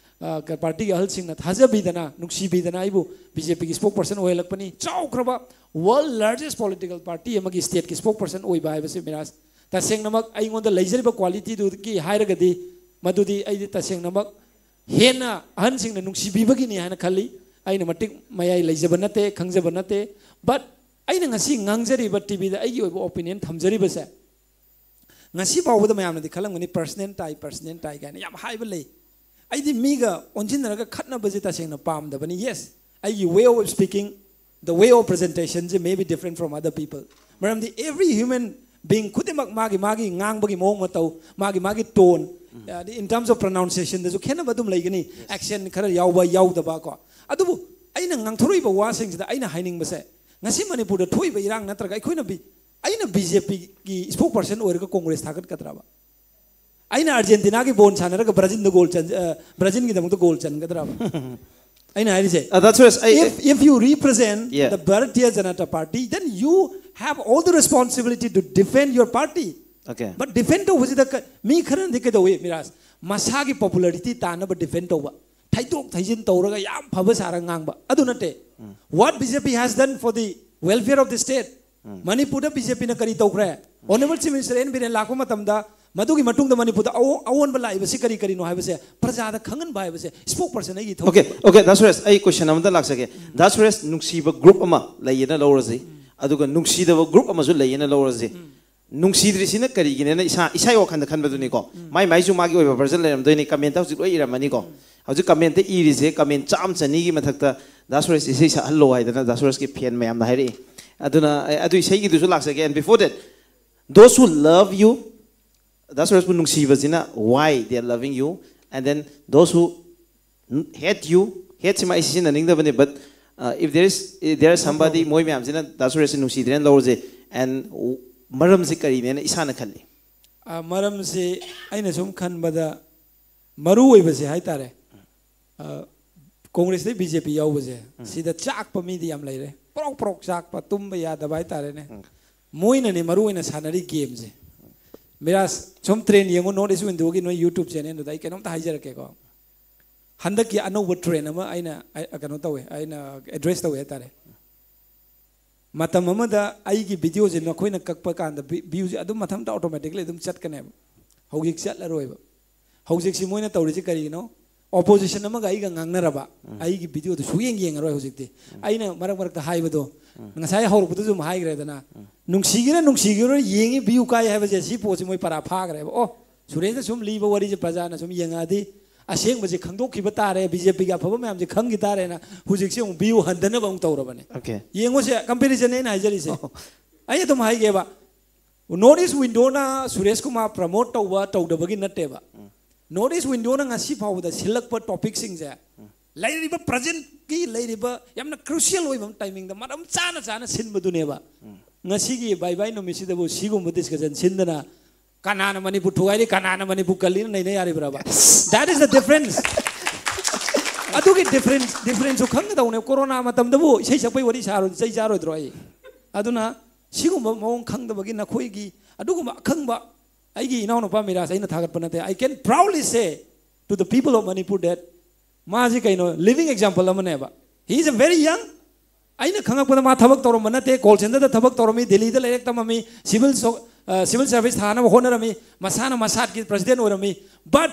ꯑ, ꯀ-, ꯄꯥꯔꯇꯤꯒꯤ ꯑꯍꯜꯁꯤꯡꯅ ꯊꯥꯖꯕꯤꯗꯅ, ꯅꯨꯡꯁꯤꯕꯤꯗꯅ ꯑꯩꯕꯨ ꯕꯤ ꯖꯦ ꯄꯤꯒꯤ ꯁ꯭ꯄꯣꯛ ꯄꯔꯁꯟ ꯑꯣꯏꯍꯜꯂꯛꯄꯅꯤ꯫ ꯆꯥꯎꯈ꯭ꯔꯕ ꯋꯥꯔꯜ ꯂꯥꯔꯖꯦꯁ ꯄꯣꯂꯤꯇꯤꯀꯦꯜ ꯄꯥꯔꯇꯤ ꯑꯃꯒꯤ ꯁ꯭ꯇꯦꯠꯀꯤ ꯁ꯭ꯄꯣꯛ ꯄꯔꯁꯟ ꯑꯣꯏꯕ ꯍꯥꯏꯕꯁꯤ ꯃꯤꯔꯥꯖ, ꯇꯁꯦꯡꯅꯃꯛ ꯑꯩꯉꯣꯟꯗ ꯂꯩꯖꯔꯤꯕ qualityꯗꯨꯒꯤ ꯍꯥꯏꯔꯒꯗꯤ, ꯃꯗꯨꯗꯤ ꯑꯩꯗꯤ ꯇꯁꯦꯡꯅꯃꯛ ꯍꯦꯟꯅ ꯑꯍꯟꯁꯤꯡꯅ ꯅꯨꯡꯁꯤꯕꯤꯕꯒꯤꯅꯤ ꯍꯥꯏꯅ ꯈꯜꯂꯤ꯫ ꯑꯩꯅ ꯃꯇꯤꯛ ꯃꯌꯥꯏ ꯂꯩꯖꯕ ꯅꯠꯇꯦ, ꯈꯪꯖꯕ ꯅꯠꯇꯦ꯫ But ꯑꯩꯅ ꯉꯁꯤ ꯉꯥꯡꯖꯔꯤꯕ, ꯇꯤꯚꯤꯗ ꯑꯩꯒꯤ ꯑꯣꯏꯕ opinion ꯊꯝꯖꯔꯤꯕꯁꯦ, ꯉꯁꯤ ꯐꯥꯎꯕꯗ ꯃꯌꯥꯝꯅꯗꯤ ꯈꯜꯂꯝꯒꯅꯤ, personal tie, personal tie ꯀꯥꯏꯅ ꯌꯥꯝ ꯍꯥꯏꯕ ꯂꯩ꯫ ꯑꯩꯗꯤ ꯃꯤꯒ ꯑꯣꯟꯁꯤꯟꯅꯔꯒ ꯈꯠꯅꯕꯁꯦ ꯇꯁꯦꯡꯅ ꯄꯥꯝꯗꯕꯅꯤ꯫ Yes, ꯑꯩꯒꯤ way of speaking, the way of presentationꯁꯦ may be different from other people꯫ ꯃꯔꯝꯗꯤ every human being ꯈꯨꯗꯤꯡꯃꯛ ꯃꯥꯒꯤ ꯃꯥꯒꯤ ꯉꯥꯡꯕꯒꯤ ꯃꯑꯣꯡ ꯃꯇꯧ, ꯃꯥꯒꯤ ꯃꯥꯒꯤ tone, ꯑꯗꯩ in terms of pronunciationꯗꯁꯨ ꯈꯦꯠꯅꯕ ꯑꯗꯨꯝ ꯂꯩꯒꯅꯤ꯫ Accent ꯈꯔ ꯌꯥꯎꯕ, ꯌꯥꯎꯗꯕ ꯀꯣ꯫ ꯑꯗꯨꯕꯨ ꯑꯩꯅ ꯉꯥꯡꯊꯣꯔꯛꯏꯕ ꯋꯥꯁꯤꯡꯁꯤꯗ ꯑꯩꯅ ꯍꯥꯏꯅꯤꯡꯕꯁꯦ, ꯉꯁꯤ ꯃꯅꯤꯄꯨꯔꯗ ꯊꯣꯛꯏꯕ ꯏꯔꯥꯡ ꯅꯠꯇ꯭ꯔꯒ ꯑꯩꯈꯣꯏꯅ ꯕꯤ-, ꯑꯩꯅ BJPꯒꯤ spokesperson ꯑꯣꯏꯔꯒ Congress ꯊꯥꯒꯠꯀꯗ꯭ꯔꯕ? ꯑꯩꯅ Argentinaꯒꯤ ball ꯁꯥꯟꯅꯔꯒ Brazilꯗ goal ꯆꯟ-, ꯑ, Brazilꯒꯤꯗꯃꯛꯇ goal ꯆꯟꯒꯗ꯭ꯔꯕ? ꯑꯩꯅ ꯍꯥꯏꯔꯤꯁꯦ, Uh, that's what I, if, if you represent Yeah. the Bharatiya Janata Party, then you have all the responsibility to defend your party. Okay. But defend ꯇꯧꯕꯁꯤꯗ ꯀ-, ꯃꯤ ꯈꯔꯅꯗꯤ ꯀꯩꯗꯧꯏ, ꯃꯤꯔꯥꯖ? ꯃꯁꯥꯒꯤ popularity ꯇꯥꯟꯅꯕ defend ꯇꯧꯕ, ꯊꯩꯗꯣꯛ ꯊꯩꯖꯤꯟ ꯇꯧꯔꯒ ꯌꯥꯝ ꯐꯕ ꯁꯥꯔꯒ ꯉꯥꯡꯕ, ꯑꯗꯨ ꯅꯠꯇꯦ꯫ What BJP has done for the welfare of the state? ꯃꯅꯤꯄꯨꯔꯗ BJPꯅ ꯀꯔꯤ ꯇꯧꯈ꯭ꯔꯦ? Honourable Chief Minister N Biren ꯂꯥꯛꯄ ꯃꯇꯝꯗ ꯃꯗꯨꯒꯤ ꯃꯇꯨꯡꯗ ꯃꯅꯤꯄꯨꯔꯗ ꯑꯑꯣ-, ꯑꯑꯣꯟꯕ ꯂꯥꯛꯏꯕꯁꯤ ꯀꯔꯤ ꯀꯔꯤꯅꯣ ꯍꯥꯏꯕꯁꯦ ꯄ꯭ꯔꯖꯥꯗ ꯈꯪꯍꯟꯕ ꯍꯥꯏꯕꯁꯦ spokesperson ꯑꯩꯒꯤ ꯊꯧ- Okay, okay, ꯗꯥ ꯁꯨꯔꯦꯁ, ꯑꯩ question ꯑꯃꯇ ꯂꯥꯛꯆꯒꯦ꯫ ꯗꯥ ꯁꯨꯔꯦꯁ, ꯅꯨꯡꯁꯤꯕ group ꯑꯃ ꯂꯩꯌꯦꯅ ꯂꯧꯔꯁꯤ, ꯑꯗꯨꯒ ꯅꯨꯡꯁꯤꯗꯕ group ꯑꯃꯁꯨ ꯂꯩꯌꯦꯅ ꯂꯧꯔꯁꯤ꯫ ꯅꯨꯡꯁꯤꯗ꯭ꯔꯤꯁꯤꯅ ꯀꯔꯤꯒꯤꯅꯦꯅ ꯏꯁꯥ, ꯏꯁꯥꯒꯤ ꯋꯥꯈꯜꯗ ꯈꯟꯕꯗꯨꯅꯤꯀꯣ꯫ ꯃꯥꯏ ꯃꯥꯏꯁꯨ ꯃꯥꯒꯤ ꯑꯣꯏꯕ version ꯂꯩꯔꯝꯗꯣꯏꯅꯤ꯫ Commentꯇ ꯍꯧꯖꯤꯛ ꯂꯣꯏ ꯏꯔꯝꯃꯅꯤꯀꯣ꯫ ꯍꯧꯖꯤꯛ commentꯇ ꯏꯔꯤꯁꯦ, comment ꯆꯥꯝꯃ ꯆꯅꯤꯒꯤ ꯃꯊꯛꯇ "ꯗꯥ ꯁꯨꯔꯦꯁ ꯏꯁꯩ ꯁꯛꯍꯜꯂꯣ" ꯍꯥꯏꯗꯅ ꯗꯥ ꯁꯨꯔꯦꯁꯀꯤ fan ꯃꯌꯥꯝꯅ ꯍꯥꯏꯔꯛꯏ꯫ ꯑꯗꯨꯅ ꯑꯩ ꯑꯗꯨ ꯏꯁꯩꯒꯤꯗꯨꯁꯨ ꯂꯥꯛꯆꯒꯦ꯫ And before that, those who love you, the ꯁꯨꯔꯦꯁꯄꯨ ꯅꯨꯡꯁꯤꯕꯁꯤꯅ why they are loving you, and then those who hate you, hateꯁꯤꯃ ꯑꯩ ꯁꯤꯖꯤꯟꯅꯅꯤꯡꯗꯕꯅꯤ, but, uh, if there is, if there is somebody, ꯃꯣꯏ ꯃꯌꯥꯝꯁꯤꯅ ꯗꯥ ꯁꯨꯔꯦꯁꯁꯤ ꯅꯨꯡꯁꯤꯗ꯭ꯔꯦꯅ ꯂꯧꯔꯁꯦ, and ꯃꯔꯝꯁꯤ ꯀꯔꯤꯅꯦꯅ ꯏꯁꯥꯅ ꯈꯜꯂꯤ꯫ ꯑ, ꯃꯔꯝꯁꯤ ꯑꯩꯅ ꯁꯨꯝ ꯈꯟꯕꯗ ꯃꯔꯨ ꯑꯣꯏꯕꯁꯦ ꯍꯥꯏꯇꯥꯔꯦ, ꯑ, Congressꯇꯩ BJP ꯌꯥꯎꯕꯁꯦ, ꯁꯤꯗ ꯆꯥꯛꯄ ꯃꯤꯗꯤ ꯌꯥꯝ ꯂꯩꯔꯦ꯫ ꯄ꯭ꯔꯣꯛ ꯄ꯭ꯔꯣꯛ ꯆꯥꯛꯄ, ꯇꯨꯝꯕ ꯌꯥꯗꯕ ꯍꯥꯏꯇꯥꯔꯦꯅꯦ꯫ ꯃꯣꯏꯅꯅꯦ ꯃꯔꯨ ꯑꯣꯏꯅ ꯁꯥꯟꯅꯔꯤ gameꯁꯦ꯫ ꯃꯤꯔꯥꯖ, ꯁꯨꯝ trend ꯌꯦꯡꯉꯨ, North East Windowꯒꯤ ꯅꯣꯏ YouTube channelꯗꯨꯗ ꯑꯩ ꯀꯩꯅꯣꯝꯇ ꯍꯥꯏꯖꯔꯛꯀꯦꯀꯣ꯫ ꯍꯟꯗꯛꯀꯤ ꯑꯅꯧꯕ trend ꯑꯃ ꯑꯩꯅ, ꯑ, ꯀꯩꯅꯣ ꯇꯧꯋꯦ, ꯑꯩꯅ address ꯇꯧꯋꯦ ꯍꯥꯏꯇꯥꯔꯦ꯫ ꯃꯇꯝ ꯑꯃꯗ ꯑꯩꯒꯤ ꯚꯤꯗꯤꯑꯣꯁꯦ ꯅꯈꯣꯏꯅ ꯀꯛꯄ ꯀꯥꯟꯗ ꯚ꯭ꯌꯨꯁꯦ ꯑꯗꯨꯝ ꯃꯊꯟꯇ ꯑꯣꯇꯣꯃꯦꯇꯤꯛꯂꯤ ꯑꯗꯨꯝ ꯆꯠꯀꯅꯦꯕ꯫ ꯍꯧꯖꯤꯛ ꯆꯠꯂꯔꯣꯏꯕ꯫ ꯍꯧꯖꯤꯛꯁꯤ ꯃꯣꯏꯅ ꯇꯧꯔꯤꯁꯤ ꯀꯔꯤꯒꯤꯅꯣ? ꯑꯣꯄꯣꯖꯤꯁꯟ ꯑꯃꯒ ꯑꯩꯒ ꯉꯥꯡꯅꯔꯕ, ꯑꯩꯒꯤ ꯚꯤꯗꯤꯑꯣꯗꯨ ꯁꯨꯌꯦꯡ ꯌꯦꯡꯉꯔꯣꯏ ꯍꯧꯖꯤꯛꯇꯤ꯫ ꯑꯩꯅ ꯃꯔꯛ ꯃꯔꯛꯇ ꯍꯥꯏꯕꯗꯣ, ꯉꯁꯥꯏ ꯍꯧꯔꯛꯄꯗꯁꯨ ꯑꯗꯨꯝ ꯍꯥꯏꯈ꯭ꯔꯦꯗꯅ, ꯅꯨꯡꯁꯤꯒꯦꯔꯥ ꯅꯨꯡꯁꯤꯒꯦꯔꯥ ꯌꯦꯡꯉꯤ, ꯚ꯭ꯌꯨ ꯀꯥꯏ ꯍꯥꯏꯕꯁꯦ ꯁꯤ ꯄꯣꯠꯁꯤ ꯃꯣꯏ ꯄꯔꯥ ꯐꯥꯈ꯭ꯔꯦꯕ꯫ ꯑꯣ, ꯁꯨꯔꯦꯁꯅ ꯁꯨꯝ ꯂꯤꯕ ꯋꯥꯔꯤꯁꯦ ꯄ꯭ꯔꯖꯥꯅ ꯁꯨꯝ ꯌꯦꯡꯉꯛꯑꯗꯤ ꯑꯁꯦꯡꯕꯁꯦ ꯈꯪꯗꯣꯛꯈꯤꯕ ꯇꯥꯔꯦ, ꯕꯤ ꯖꯦ ꯄꯤꯒꯤ ꯑꯐꯕ ꯃꯌꯥꯝꯁꯦ ꯈꯪꯈꯤ ꯇꯥꯔꯦꯅ ꯍꯧꯖꯤꯛꯁꯦ ꯑꯃꯨꯛ ꯚ꯭ꯌꯨ ꯍꯟꯊꯅꯕ ꯑꯃꯨꯛ ꯇꯧꯔꯕꯅꯦ꯫ Okay. ꯌꯦꯡꯉꯨꯁꯦ, ꯀꯝꯄꯦꯔꯤꯖꯟꯅꯦ ꯑꯩꯅ ꯍꯥꯏꯖꯔꯤꯁꯦ꯫ ꯑꯩ ꯑꯗꯨꯝ ꯍꯥꯏꯒꯦꯕ, ꯅꯣꯔꯠ ꯏꯁ ꯋꯤꯟꯗꯣꯅ ꯁꯨꯔꯦꯁ ꯀꯨꯃꯥꯔ ꯄ꯭ꯔꯃꯣꯠ ꯇꯧꯕ ꯇꯧꯗꯕꯒꯤ ꯅꯠꯇꯦꯕ꯫ ꯅꯣꯔꯠ ꯏꯁ ꯋꯤꯟꯗꯣꯅ ꯉꯁꯤ ꯐꯥꯎꯕꯗ ꯁꯤꯜꯂꯛꯄ ꯇꯣꯄꯤꯛꯁꯤꯡꯁꯦ ꯂꯩꯔꯤꯕ ꯄ꯭ꯔꯖꯦꯟꯀꯤ ꯂꯩꯔꯤꯕ ꯌꯥꯝꯅ ꯀ꯭ꯔꯨꯁꯤꯌꯦꯜ ꯑꯣꯏꯕ ꯇꯥꯏꯃꯤꯡꯗ ꯃꯔꯝ ꯆꯥꯅ ꯆꯥꯅ ꯁꯤꯟꯕꯗꯨꯅꯦꯕ꯫ ꯉꯁꯤꯒꯤ ꯕꯥꯏ ꯕꯥꯏ ꯅꯨꯃꯤꯠꯁꯤꯗꯕꯨ ꯁꯤꯒꯨꯝꯕ ꯗꯤꯁꯀꯁꯟ ꯁꯤꯟꯗꯅ ꯀꯅꯥꯅ ꯃꯅꯤꯄꯨꯔ ꯊꯨꯒꯥꯏꯔꯤ, ꯀꯅꯥꯅ ꯃꯅꯤꯄꯨꯔ ꯀꯜꯂꯤꯅ ꯅꯩꯅ ꯌꯥꯔꯤꯕ꯭ꯔꯕ? That is the difference. ꯑꯗꯨꯒꯤ ꯗꯤꯐ꯭ꯔꯦꯟꯁ, ꯗꯤꯐ꯭ꯔꯦꯟꯁꯁꯨ ꯈꯪꯒꯗꯧꯅꯦ꯫ ꯀꯣꯔꯣꯅꯥ ꯃꯇꯝꯗꯕꯨ ꯏꯁꯩ ꯁꯛꯄꯩ ꯋꯥꯔꯤ ꯁꯥꯔꯣꯗꯤ ꯆꯩ ꯆꯥꯔꯣꯏꯗ꯭ꯔꯣ ꯑꯩ? ꯑꯗꯨꯅ ꯁꯤꯒꯨꯝꯕ ꯃꯑꯣꯡ ꯈꯪꯗꯕꯒꯤ ꯅꯈꯣꯏꯒꯤ ꯑꯗꯨꯒꯨꯝꯕ ꯑꯈꯪꯕ ꯑꯩꯒꯤ ꯏꯅꯥꯎꯅꯨꯄꯥ ꯃꯤꯔꯥꯖ ꯑꯩꯅ ꯊꯥꯒꯠꯄ ꯅꯠꯇꯦ꯫ I can proudly say to the people of Manipur that ꯃꯥꯁꯤ ꯀꯩꯅꯣ, ꯂꯤꯕꯤꯡ ꯑꯦꯛꯖꯥꯝꯄꯜ ꯑꯃꯅꯦꯕ꯫ He is a very young, ꯑꯩꯅ ꯈꯪꯉꯛꯄꯗ ꯃꯥ ꯊꯕꯛ ꯇꯧꯔꯝꯕ ꯅꯠꯇꯦ꯫ ꯀꯣꯜ ꯁꯦꯟꯇꯔꯗ ꯊꯕꯛ ꯇꯧꯔꯝꯃꯤ, ꯗꯦꯜꯂꯤꯗ ꯂꯥꯏꯔꯤꯛ ꯇꯝꯃꯝꯃꯤ, ꯁꯤꯚꯤꯜ ꯁꯣ-, ꯑ, ꯁꯤꯚꯤꯜ ꯁꯔꯚꯤꯁ ꯊꯥꯅꯕ ꯍꯣꯠꯅꯔꯝꯃꯤ, ꯃꯁꯥꯅ ꯃꯁꯥꯠꯀꯤ ꯄ꯭ꯔꯁꯤꯗꯦꯟ ꯑꯣꯏꯔꯝꯃꯤ꯫ But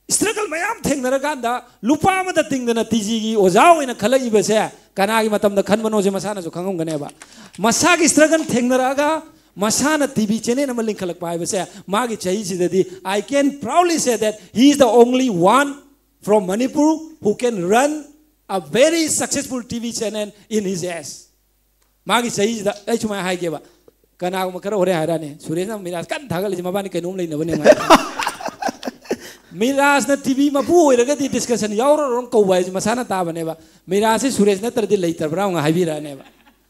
struggle ꯃꯌꯥꯝ ꯊꯦꯡꯅꯔꯀꯥꯟꯗ ꯂꯨꯄꯥ ꯑꯃꯗ ꯇꯤꯡꯗꯅ ꯇꯤ ꯖꯤꯒꯤ ꯑꯣꯖꯥ ꯑꯣꯏꯅ ꯈꯜꯂꯛꯏꯕꯁꯦ ꯀꯅꯥꯒꯤ ꯃꯇꯝꯗ ꯈꯟꯕꯅꯣꯁꯦ ꯃꯁꯥꯅꯁꯨ ꯈꯪꯉꯝꯒꯅꯦꯕ꯫ ꯃꯁꯥꯒꯤ struggle ꯊꯦꯡꯅꯔꯛꯑꯒ ꯃꯁꯥꯅ ꯇꯤ ꯚꯤ ꯆꯦꯅꯦꯜ ꯑꯃ ꯂꯤꯡꯈꯠꯂꯛꯄ ꯍꯥꯏꯕꯁꯦ ꯃꯥꯒꯤ ꯆꯍꯤꯁꯤꯗꯗꯤ, I can proudly say that he is the only one from Manipur who can run a very successful T V channel in his age. ꯃꯥꯒꯤ ꯆꯍꯤꯁꯤꯗ ꯑꯩ ꯁꯨꯃꯥꯏꯅ ꯍꯥꯏꯒꯦꯕ, ꯀꯅꯥꯒꯨꯝꯕ ꯈꯔ ꯍꯣꯔꯦꯟ ꯍꯥꯏꯔꯛꯑꯅꯤ, ꯁꯨꯔꯦꯁꯅ ꯃꯤꯔꯥꯖ ꯀꯟꯅ ꯊꯥꯒꯠꯂꯤꯁꯦ ꯃꯕꯥꯅꯤ ꯀꯩꯅꯣꯝ ꯂꯩꯅꯕꯅꯦ ꯉꯥꯏ꯫ ꯃꯤꯔꯥꯖꯅ ꯇꯤ ꯚꯤ ꯃꯄꯨ ꯑꯣꯏꯔꯒꯗꯤ ꯗꯤꯁꯀꯁꯟ ꯌꯥꯎꯔꯔꯣꯏ ꯀꯧꯕ ꯍꯥꯏꯁꯦ ꯃꯁꯥꯅ ꯇꯥꯕꯅꯦꯕ꯫ ꯃꯤꯔꯥꯖꯁꯦ ꯁꯨꯔꯦꯁ ꯅꯠꯇ꯭ꯔꯗꯤ ꯂꯩꯇꯕ꯭ꯔꯥ ꯑꯃꯨꯛ ꯍꯥꯏꯕꯤꯔꯛꯑꯅꯦꯕ꯫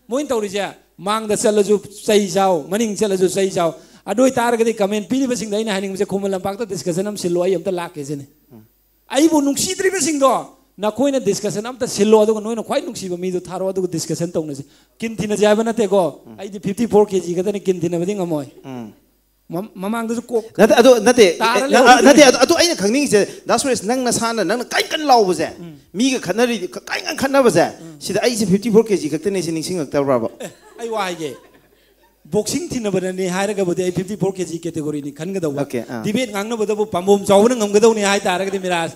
ꯃꯣꯏꯅ ꯇꯧꯔꯤꯁꯦ, ꯃꯥꯡꯗ ꯆꯠꯂꯁꯨ ꯆꯩ ꯆꯥꯎ, ꯃꯅꯤꯡ ꯆꯠꯂꯁꯨ ꯆꯩ ꯆꯥꯎ꯫ ꯑꯗꯨ ꯑꯣꯏꯇꯥꯔꯒꯗꯤ ꯀꯃꯦꯟ ꯄꯤꯔꯤꯕꯁꯤꯡꯗ ꯑꯩꯅ ꯍꯥꯏꯅꯤꯡꯕꯁꯦ, ꯈꯨꯃꯟ ꯂꯝꯄꯥꯛꯇ ꯗꯤꯁꯀꯁꯟ ꯑꯃ ꯁꯤꯜꯂꯣ, ꯑꯩ ꯑꯝꯇ ꯂꯥꯛꯀꯦ ꯁꯤꯅꯤ꯫ ꯑꯩꯕꯨ ꯅꯨꯡꯁꯤꯗ꯭ꯔꯤꯕꯁꯤꯡꯗꯣ, ꯅꯈꯣꯏꯅ ꯗꯤꯁꯀꯁꯟ ꯑꯝꯇ ꯁꯤꯜꯂꯣ, ꯑꯗꯨꯒ ꯅꯣꯏꯅ ꯈ꯭ꯋꯥꯏ ꯅꯨꯡꯁꯤꯕ ꯃꯤꯗꯣ ꯊꯥꯔꯛꯑꯣ, ꯑꯗꯨꯒ ꯗꯤꯁꯀꯁꯟ ꯇꯧꯅꯁꯦ꯫ ꯀꯤꯟ ꯊꯤꯅꯁꯦ ꯍꯥꯏꯕ ꯅꯠꯇꯦꯀꯣ, ꯑꯩꯗꯤ ꯐꯤꯐꯇꯤ ꯐꯣꯔ ꯀꯦ ꯖꯤ ꯈꯛꯇꯅꯤ, ꯀꯤꯟ ꯊꯤꯅꯕꯗꯤ ꯉꯝꯃꯣꯏ꯫ ꯃꯃꯥꯡꯗꯁꯨ ꯀꯣꯛ ꯅꯠꯇꯦ ꯑꯗꯨ ꯅꯠꯇꯦ ꯇꯥꯔ ꯑ, ꯂꯩꯍꯧꯔꯤꯗꯨꯅꯤ꯫ ꯅꯠꯇꯦ ꯑꯗꯨ ꯑꯗꯨ ꯑꯩꯅ ꯈꯪꯅꯤꯡꯉꯤꯁꯦ, ꯗꯥ ꯁꯨꯔꯦꯁ, ꯅꯪ ꯅꯁꯥꯅ ꯅꯪꯅ ꯀꯟ ꯀꯟ ꯂꯥꯎꯕꯁꯦ, ꯃꯤꯒ ꯈꯠꯅꯔꯤ ꯀꯟ ꯀꯟ ꯈꯠꯅꯕꯁꯦ, ꯁꯤꯗ ꯑꯩꯁꯦ fifty four kg ꯈꯛꯇꯅꯦ ꯁꯤ ꯅꯤꯡꯁꯤꯡꯉꯛꯇꯕ꯭ꯔꯕ? ꯑꯩ ꯋꯥ ꯍꯥꯏꯒꯦ, ꯕꯣꯛꯁꯤꯡ ꯊꯤꯟꯅꯕꯗꯅꯤ ꯍꯥꯏꯔꯒꯕꯨꯗꯤ ꯑꯩ fifty four kg category ꯅꯤ ꯈꯟꯒꯗꯧꯕ꯫ Okay, ꯑꯥ꯫ Debate ꯉꯥꯡꯅꯕꯗꯕꯨ ꯄꯥꯝꯕꯣꯝ ꯆꯥꯎꯕꯅ ꯉꯝꯒꯗꯧꯅꯤ ꯍꯥꯏ ꯇꯥꯔꯒꯗꯤ ꯃꯤꯔꯥꯖ,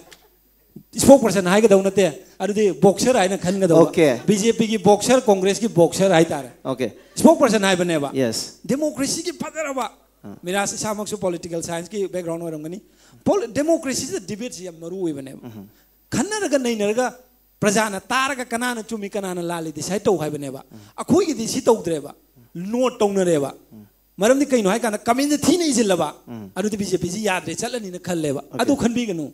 spokesperson ꯍꯥꯏꯒꯗꯧ ꯅꯠꯇꯦ, ꯑꯗꯨꯗꯤ boxer ꯍꯥꯏꯅ ꯈꯟꯒꯗꯧꯕ꯫ Okay. BJP ꯒꯤ boxer, Congress ꯀꯤ boxer ꯍꯥꯏꯇꯥꯔꯦ꯫ Okay. Spokesperson ꯍꯥꯏꯕꯅꯦꯕ꯫ Yes. Democracy ꯒꯤ ꯐꯖꯔꯕ, ꯃꯤꯔꯥꯖ ꯏꯁꯥꯃꯛꯁꯨ political science ꯀꯤ background ꯑꯣꯏꯔꯝꯒꯅꯤ꯫ Democracy ꯁꯤꯗ debate ꯁꯤ ꯌꯥꯝ ꯃꯔꯨ ꯑꯣꯏꯕꯅꯦꯕ꯫ ꯈꯟꯅꯔꯒ ꯅꯩꯅꯔꯒ ꯄ꯭ꯔꯖꯥꯅ ꯇꯥꯔꯒ ꯀꯅꯥꯅ ꯆꯨꯝꯃꯤ ꯀꯅꯥꯅ ꯂꯥꯜꯂꯤ decide ꯇꯧ ꯍꯥꯏꯕꯅꯦꯕ꯫ ꯑꯩꯈꯣꯏꯒꯤꯗꯤ ꯁꯤ ꯇꯧꯗ꯭ꯔꯦꯕ, note ꯇꯧꯅꯔꯦꯕ꯫ ꯃꯔꯝꯗꯤ ꯀꯩꯅꯣ ꯍꯥꯏꯀꯥꯟꯗ comment ꯁꯦ ꯊꯤꯅ ꯏꯁꯤꯜꯂꯕ, ꯑꯗꯨꯗꯤ BJP ꯁꯤ ꯌꯥꯗ꯭ꯔꯦ, ꯆꯠꯂꯅꯤꯅ ꯈꯜꯂꯦꯕ꯫ ꯑꯗꯨ ꯈꯟꯕꯤꯒꯅꯨ꯫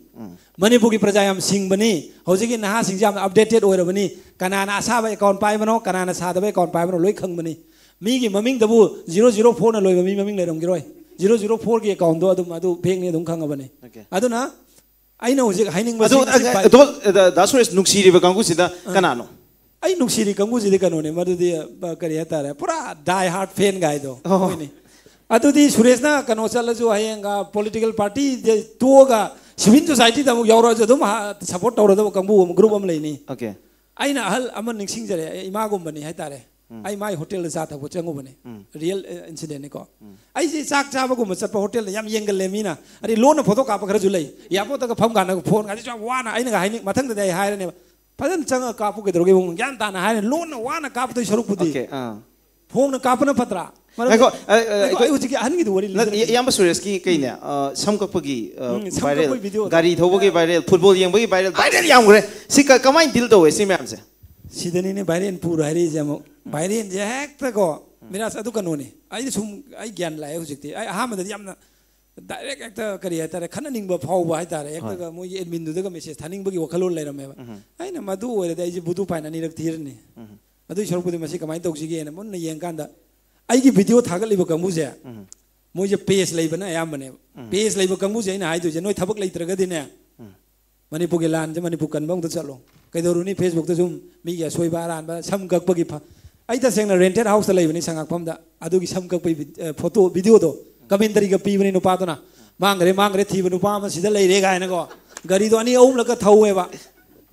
ꯃꯅꯤꯄꯨꯔꯒꯤ ꯄ꯭ꯔꯖꯥ ꯌꯥꯝ ꯁꯤꯡꯕꯅꯤ, ꯍꯧꯖꯤꯛꯀꯤ ꯅꯍꯥꯁꯤꯡꯁꯦ ꯌꯥꯝꯅ updated ꯑꯣꯏꯔꯕꯅꯤ꯫ ꯀꯅꯥꯅ ꯑꯁꯥꯕ account ꯄꯥꯏꯕꯅꯣ, ꯀꯅꯥꯅ ꯁꯥꯗꯕ account ꯄꯥꯏꯕꯅꯣ ꯂꯣꯏ ꯈꯪꯕꯅꯤ꯫ ꯃꯤꯒꯤ ꯃꯃꯤꯡꯗꯕꯨ zero zero four ꯅ ꯂꯣꯏꯕ ꯃꯤ ꯃꯃꯤꯡ ꯂꯩꯔꯝꯈꯤꯔꯣꯏ꯫ Zero zero four ꯒꯤ account ꯗꯣ ꯑꯗꯨꯝ ꯑꯗꯨ fake ꯅꯤ ꯑꯗꯨꯝ ꯈꯪꯉꯕꯅꯤ꯫ Okay. ꯑꯗꯨꯅ ꯑꯩꯅ ꯍꯧꯖꯤꯛ ꯍꯥꯏꯅꯤꯡꯕ ꯑꯗꯣ ꯁꯤ- ꯁꯤ ꯄꯥꯏ- ꯑꯗꯣ ꯗꯥ ꯁꯨꯔꯦꯁ, ꯅꯨꯡꯁꯤꯔꯤꯕ ꯀꯥꯡꯕꯨꯁꯤꯗ ꯀꯅꯥꯅꯣ? ꯑꯩ ꯅꯨꯡꯁꯤꯔꯤ ꯀꯥꯡꯕꯨꯁꯤꯗꯤ ꯀꯩꯅꯣꯅꯦ, ꯃꯗꯨꯗꯤ ꯑ, ꯀꯔꯤ ꯍꯥꯏꯇꯥꯔꯦ, ꯄꯨꯔꯥ die hard fan ꯒꯥꯏꯗꯣ꯫ ꯑꯣ꯫ ꯍꯣꯏꯅꯦ꯫ ꯑꯗꯨꯗꯤ ꯁꯨꯔꯦꯁꯅ ꯀꯩꯅꯣ ꯆꯠꯂꯁꯨ, ꯍꯌꯦꯡ political party ꯇꯣꯛꯑꯒ civil society ꯗ ꯑꯃꯨꯛ ꯌꯥꯎꯔꯛꯑꯁꯨ ꯑꯗꯨꯝ support ꯇꯧꯔꯗꯕ ꯀꯥꯡꯕꯨ ꯑꯃ, group ꯑꯃ ꯂꯩꯅꯤ꯫ Okay. ꯑꯩꯅ ꯑꯍꯜ ꯑꯃ ꯅꯤꯡꯁꯤꯡꯖꯔꯦ, ꯑꯩ ꯏꯃꯥꯒꯨꯝꯕꯅꯤ ꯍꯥꯏꯇꯥꯔꯦ꯫ ꯑꯩ ꯃꯥꯏ ꯍꯣꯇꯦꯜꯗ ꯆꯥ ꯊꯛꯄ ꯆꯪꯉꯨꯕꯅꯦ꯫ Real incident ꯅꯤꯀꯣ꯫ ꯑꯩꯁꯦ ꯆꯥꯛ ꯆꯥꯕꯒꯨꯝꯕ ꯆꯠꯄ ꯍꯣꯇꯦꯜꯗ ꯌꯥꯝ ꯌꯦꯡꯒꯜꯂꯦ ꯃꯤꯅ꯫ ꯑꯗꯩ ꯂꯣꯟꯅ photo ꯀꯥꯞꯄ ꯈꯔꯁꯨ ꯂꯩ꯫ Airport ꯇꯒ ꯐꯝ ꯀꯥꯟꯗ phone ꯒꯥꯁꯦ ꯌꯥꯝ ꯋꯥꯅ ꯑꯩꯅꯒ ꯍꯥꯏꯅꯤꯡ-, ꯃꯊꯪꯗꯗꯤ ꯑꯩ ꯍꯥꯏꯔꯅꯦꯕ, "ꯐꯖꯅ ꯆꯪꯉꯒ ꯀꯥꯞꯄꯨ, ꯀꯩꯗꯧꯔꯒꯦ ꯏꯕꯨꯡꯉꯣ? ꯒ꯭ꯌꯥꯟ ꯇꯥꯅ ꯍꯥꯏꯔꯅꯤ, ꯂꯣꯟꯅ ꯋꯥꯅ ꯀꯥꯞꯄꯗꯣꯏ ꯁꯔꯨꯛꯄꯨꯗꯤ Okay, ꯑꯥ꯫ ꯐꯣꯡꯅ ꯀꯥꯞꯄꯅ ꯐꯠꯇ꯭ꯔꯥ?" ꯃꯔꯝꯗꯤ ꯉꯥꯏꯈꯣ, ꯑ, ꯑ, ꯉꯥꯏꯈꯣ, ꯑꯩꯈꯣꯏ ꯑꯩ ꯍꯧꯖꯤꯛꯀꯤ ꯑꯍꯟꯒꯤꯗꯨ ꯋꯥꯔꯤ ꯅꯠ-, ꯂꯤꯖꯔꯛꯀꯦ꯫ ꯏꯌꯥꯝꯕ ꯁꯨꯔꯦꯁꯀꯤ ꯀꯩꯅꯦ, ꯑ, ꯁꯝ ꯀꯛꯄꯒꯤ, ꯑ, ꯎꯝ, ꯁꯝ viral, ꯀꯛꯄꯒꯤ video ꯗꯣ꯫ ꯒꯥꯔꯤ ꯊꯧꯕꯒꯤ viral, football ꯌꯦꯡꯕꯒꯤ viral, viral ꯌꯥꯝꯈ꯭ꯔꯦ꯫ ꯁꯤ ꯀ-, ꯀꯃꯥꯏꯅ deal ꯇꯧꯋꯦ ꯁꯤ ꯃꯌꯥꯝꯁꯦ? ꯁꯤꯗꯅꯤꯅꯦ viral ꯄꯨꯔ ꯍꯥꯏꯔꯛꯏꯁꯦ ꯑꯃꯨꯛ꯫ Viral ꯁꯦ ꯍꯦꯛꯇꯀꯣ, ꯃꯤꯔꯥꯖ, ꯑꯗꯨ ꯀꯩꯅꯣꯅꯦ꯫ ꯑꯩꯗꯤ ꯁꯨꯝ ꯑꯩ ꯒ꯭ꯌꯥꯟ ꯂꯥꯛꯑꯦ ꯍꯧꯖꯤꯛꯇꯤ꯫ ꯑꯩ ꯑꯍꯥꯟꯕꯗꯗꯤ ꯌꯥꯝꯅ direct ꯍꯦꯛꯇ ꯀꯔꯤ ꯍꯥꯏꯇꯥꯔꯦ, ꯈꯠꯅꯅꯤꯡꯕ ꯐꯥꯎꯕ ꯍꯥꯏꯇꯥꯔꯦ꯫ ꯍꯦꯛꯇꯒ ꯃꯣꯏꯒꯤ admin ꯗꯨꯗꯒ message ꯊꯥꯅꯤꯡꯕꯒꯤ ꯋꯥꯈꯜꯂꯣꯟ ꯂꯩꯔꯝꯃꯦꯕ꯫ ꯑꯩꯅ ꯃꯗꯨ ꯑꯣꯏꯔꯗꯤ ꯑꯩꯁꯦ ꯕꯨꯗꯨ fine ꯑꯅꯤꯔꯛ ꯊꯤꯔꯅꯤ꯫ ꯑꯗꯨꯏ ꯁꯔꯨꯛꯄꯨꯗꯤ ꯃꯁꯤ ꯀꯃꯥꯏꯅ ꯇꯧꯁꯤꯒꯦꯅ ꯃꯨꯟꯅ ꯌꯦꯡꯀꯥꯟꯗ, ꯑꯩꯒꯤ video ꯊꯥꯒꯠꯂꯤꯕ ꯀꯥꯡꯕꯨꯁꯦ, ꯃꯣꯏꯁꯦ page ꯂꯩꯕꯅ ꯑꯌꯥꯝꯕꯅꯦꯕ꯫ Page ꯂꯩꯕ ꯀꯥꯡꯕꯨꯁꯦ ꯑꯩꯅ ꯍꯥꯏꯗꯣꯏꯁꯦ, ꯅꯣꯏ ꯊꯕꯛ ꯂꯩꯇ꯭ꯔꯒꯗꯤꯅꯦ, ꯃꯅꯤꯄꯨꯔꯒꯤ ꯂꯥꯟꯁꯦ ꯃꯅꯤꯄꯨꯔ ꯀꯟꯕ ꯑꯃꯗ ꯆꯠꯂꯣ꯫ ꯀꯩꯗꯧꯔꯨꯅꯤ? Facebook ꯇ ꯁꯨꯝ ꯃꯤꯒꯤ ꯑꯁꯣꯏꯕ ꯑꯔꯥꯟꯕ, ꯁꯝ ꯀꯛꯄꯒꯤ ꯐ-, ꯑꯩ ꯇꯁꯦꯡꯅ rented house ꯇ ꯂꯩꯕꯅꯤ, ꯁꯉꯥꯛꯐꯝꯗ꯫ ꯑꯗꯨꯒꯤ ꯁꯝ ꯀꯛꯄꯒꯤ vid-, ꯑ, photo, video ꯗꯣ ꯀꯃꯦꯟꯇꯔꯤꯒ ꯄꯤꯕꯅꯤ ꯅꯨꯄꯥꯗꯨꯅ꯫ "ꯃꯥꯡꯈ꯭ꯔꯦ, ꯃꯥꯡꯈ꯭ꯔꯦ, ꯊꯤꯕ ꯅꯨꯄꯥ ꯑꯃ ꯁꯤꯗ ꯂꯩꯔꯦ" ꯀꯥꯏꯅꯀꯣ꯫ ꯒꯥꯔꯤꯗꯣ ꯑꯅꯤ ꯑꯍꯨꯝꯂꯛꯀ ꯊꯧꯋꯦꯕ꯫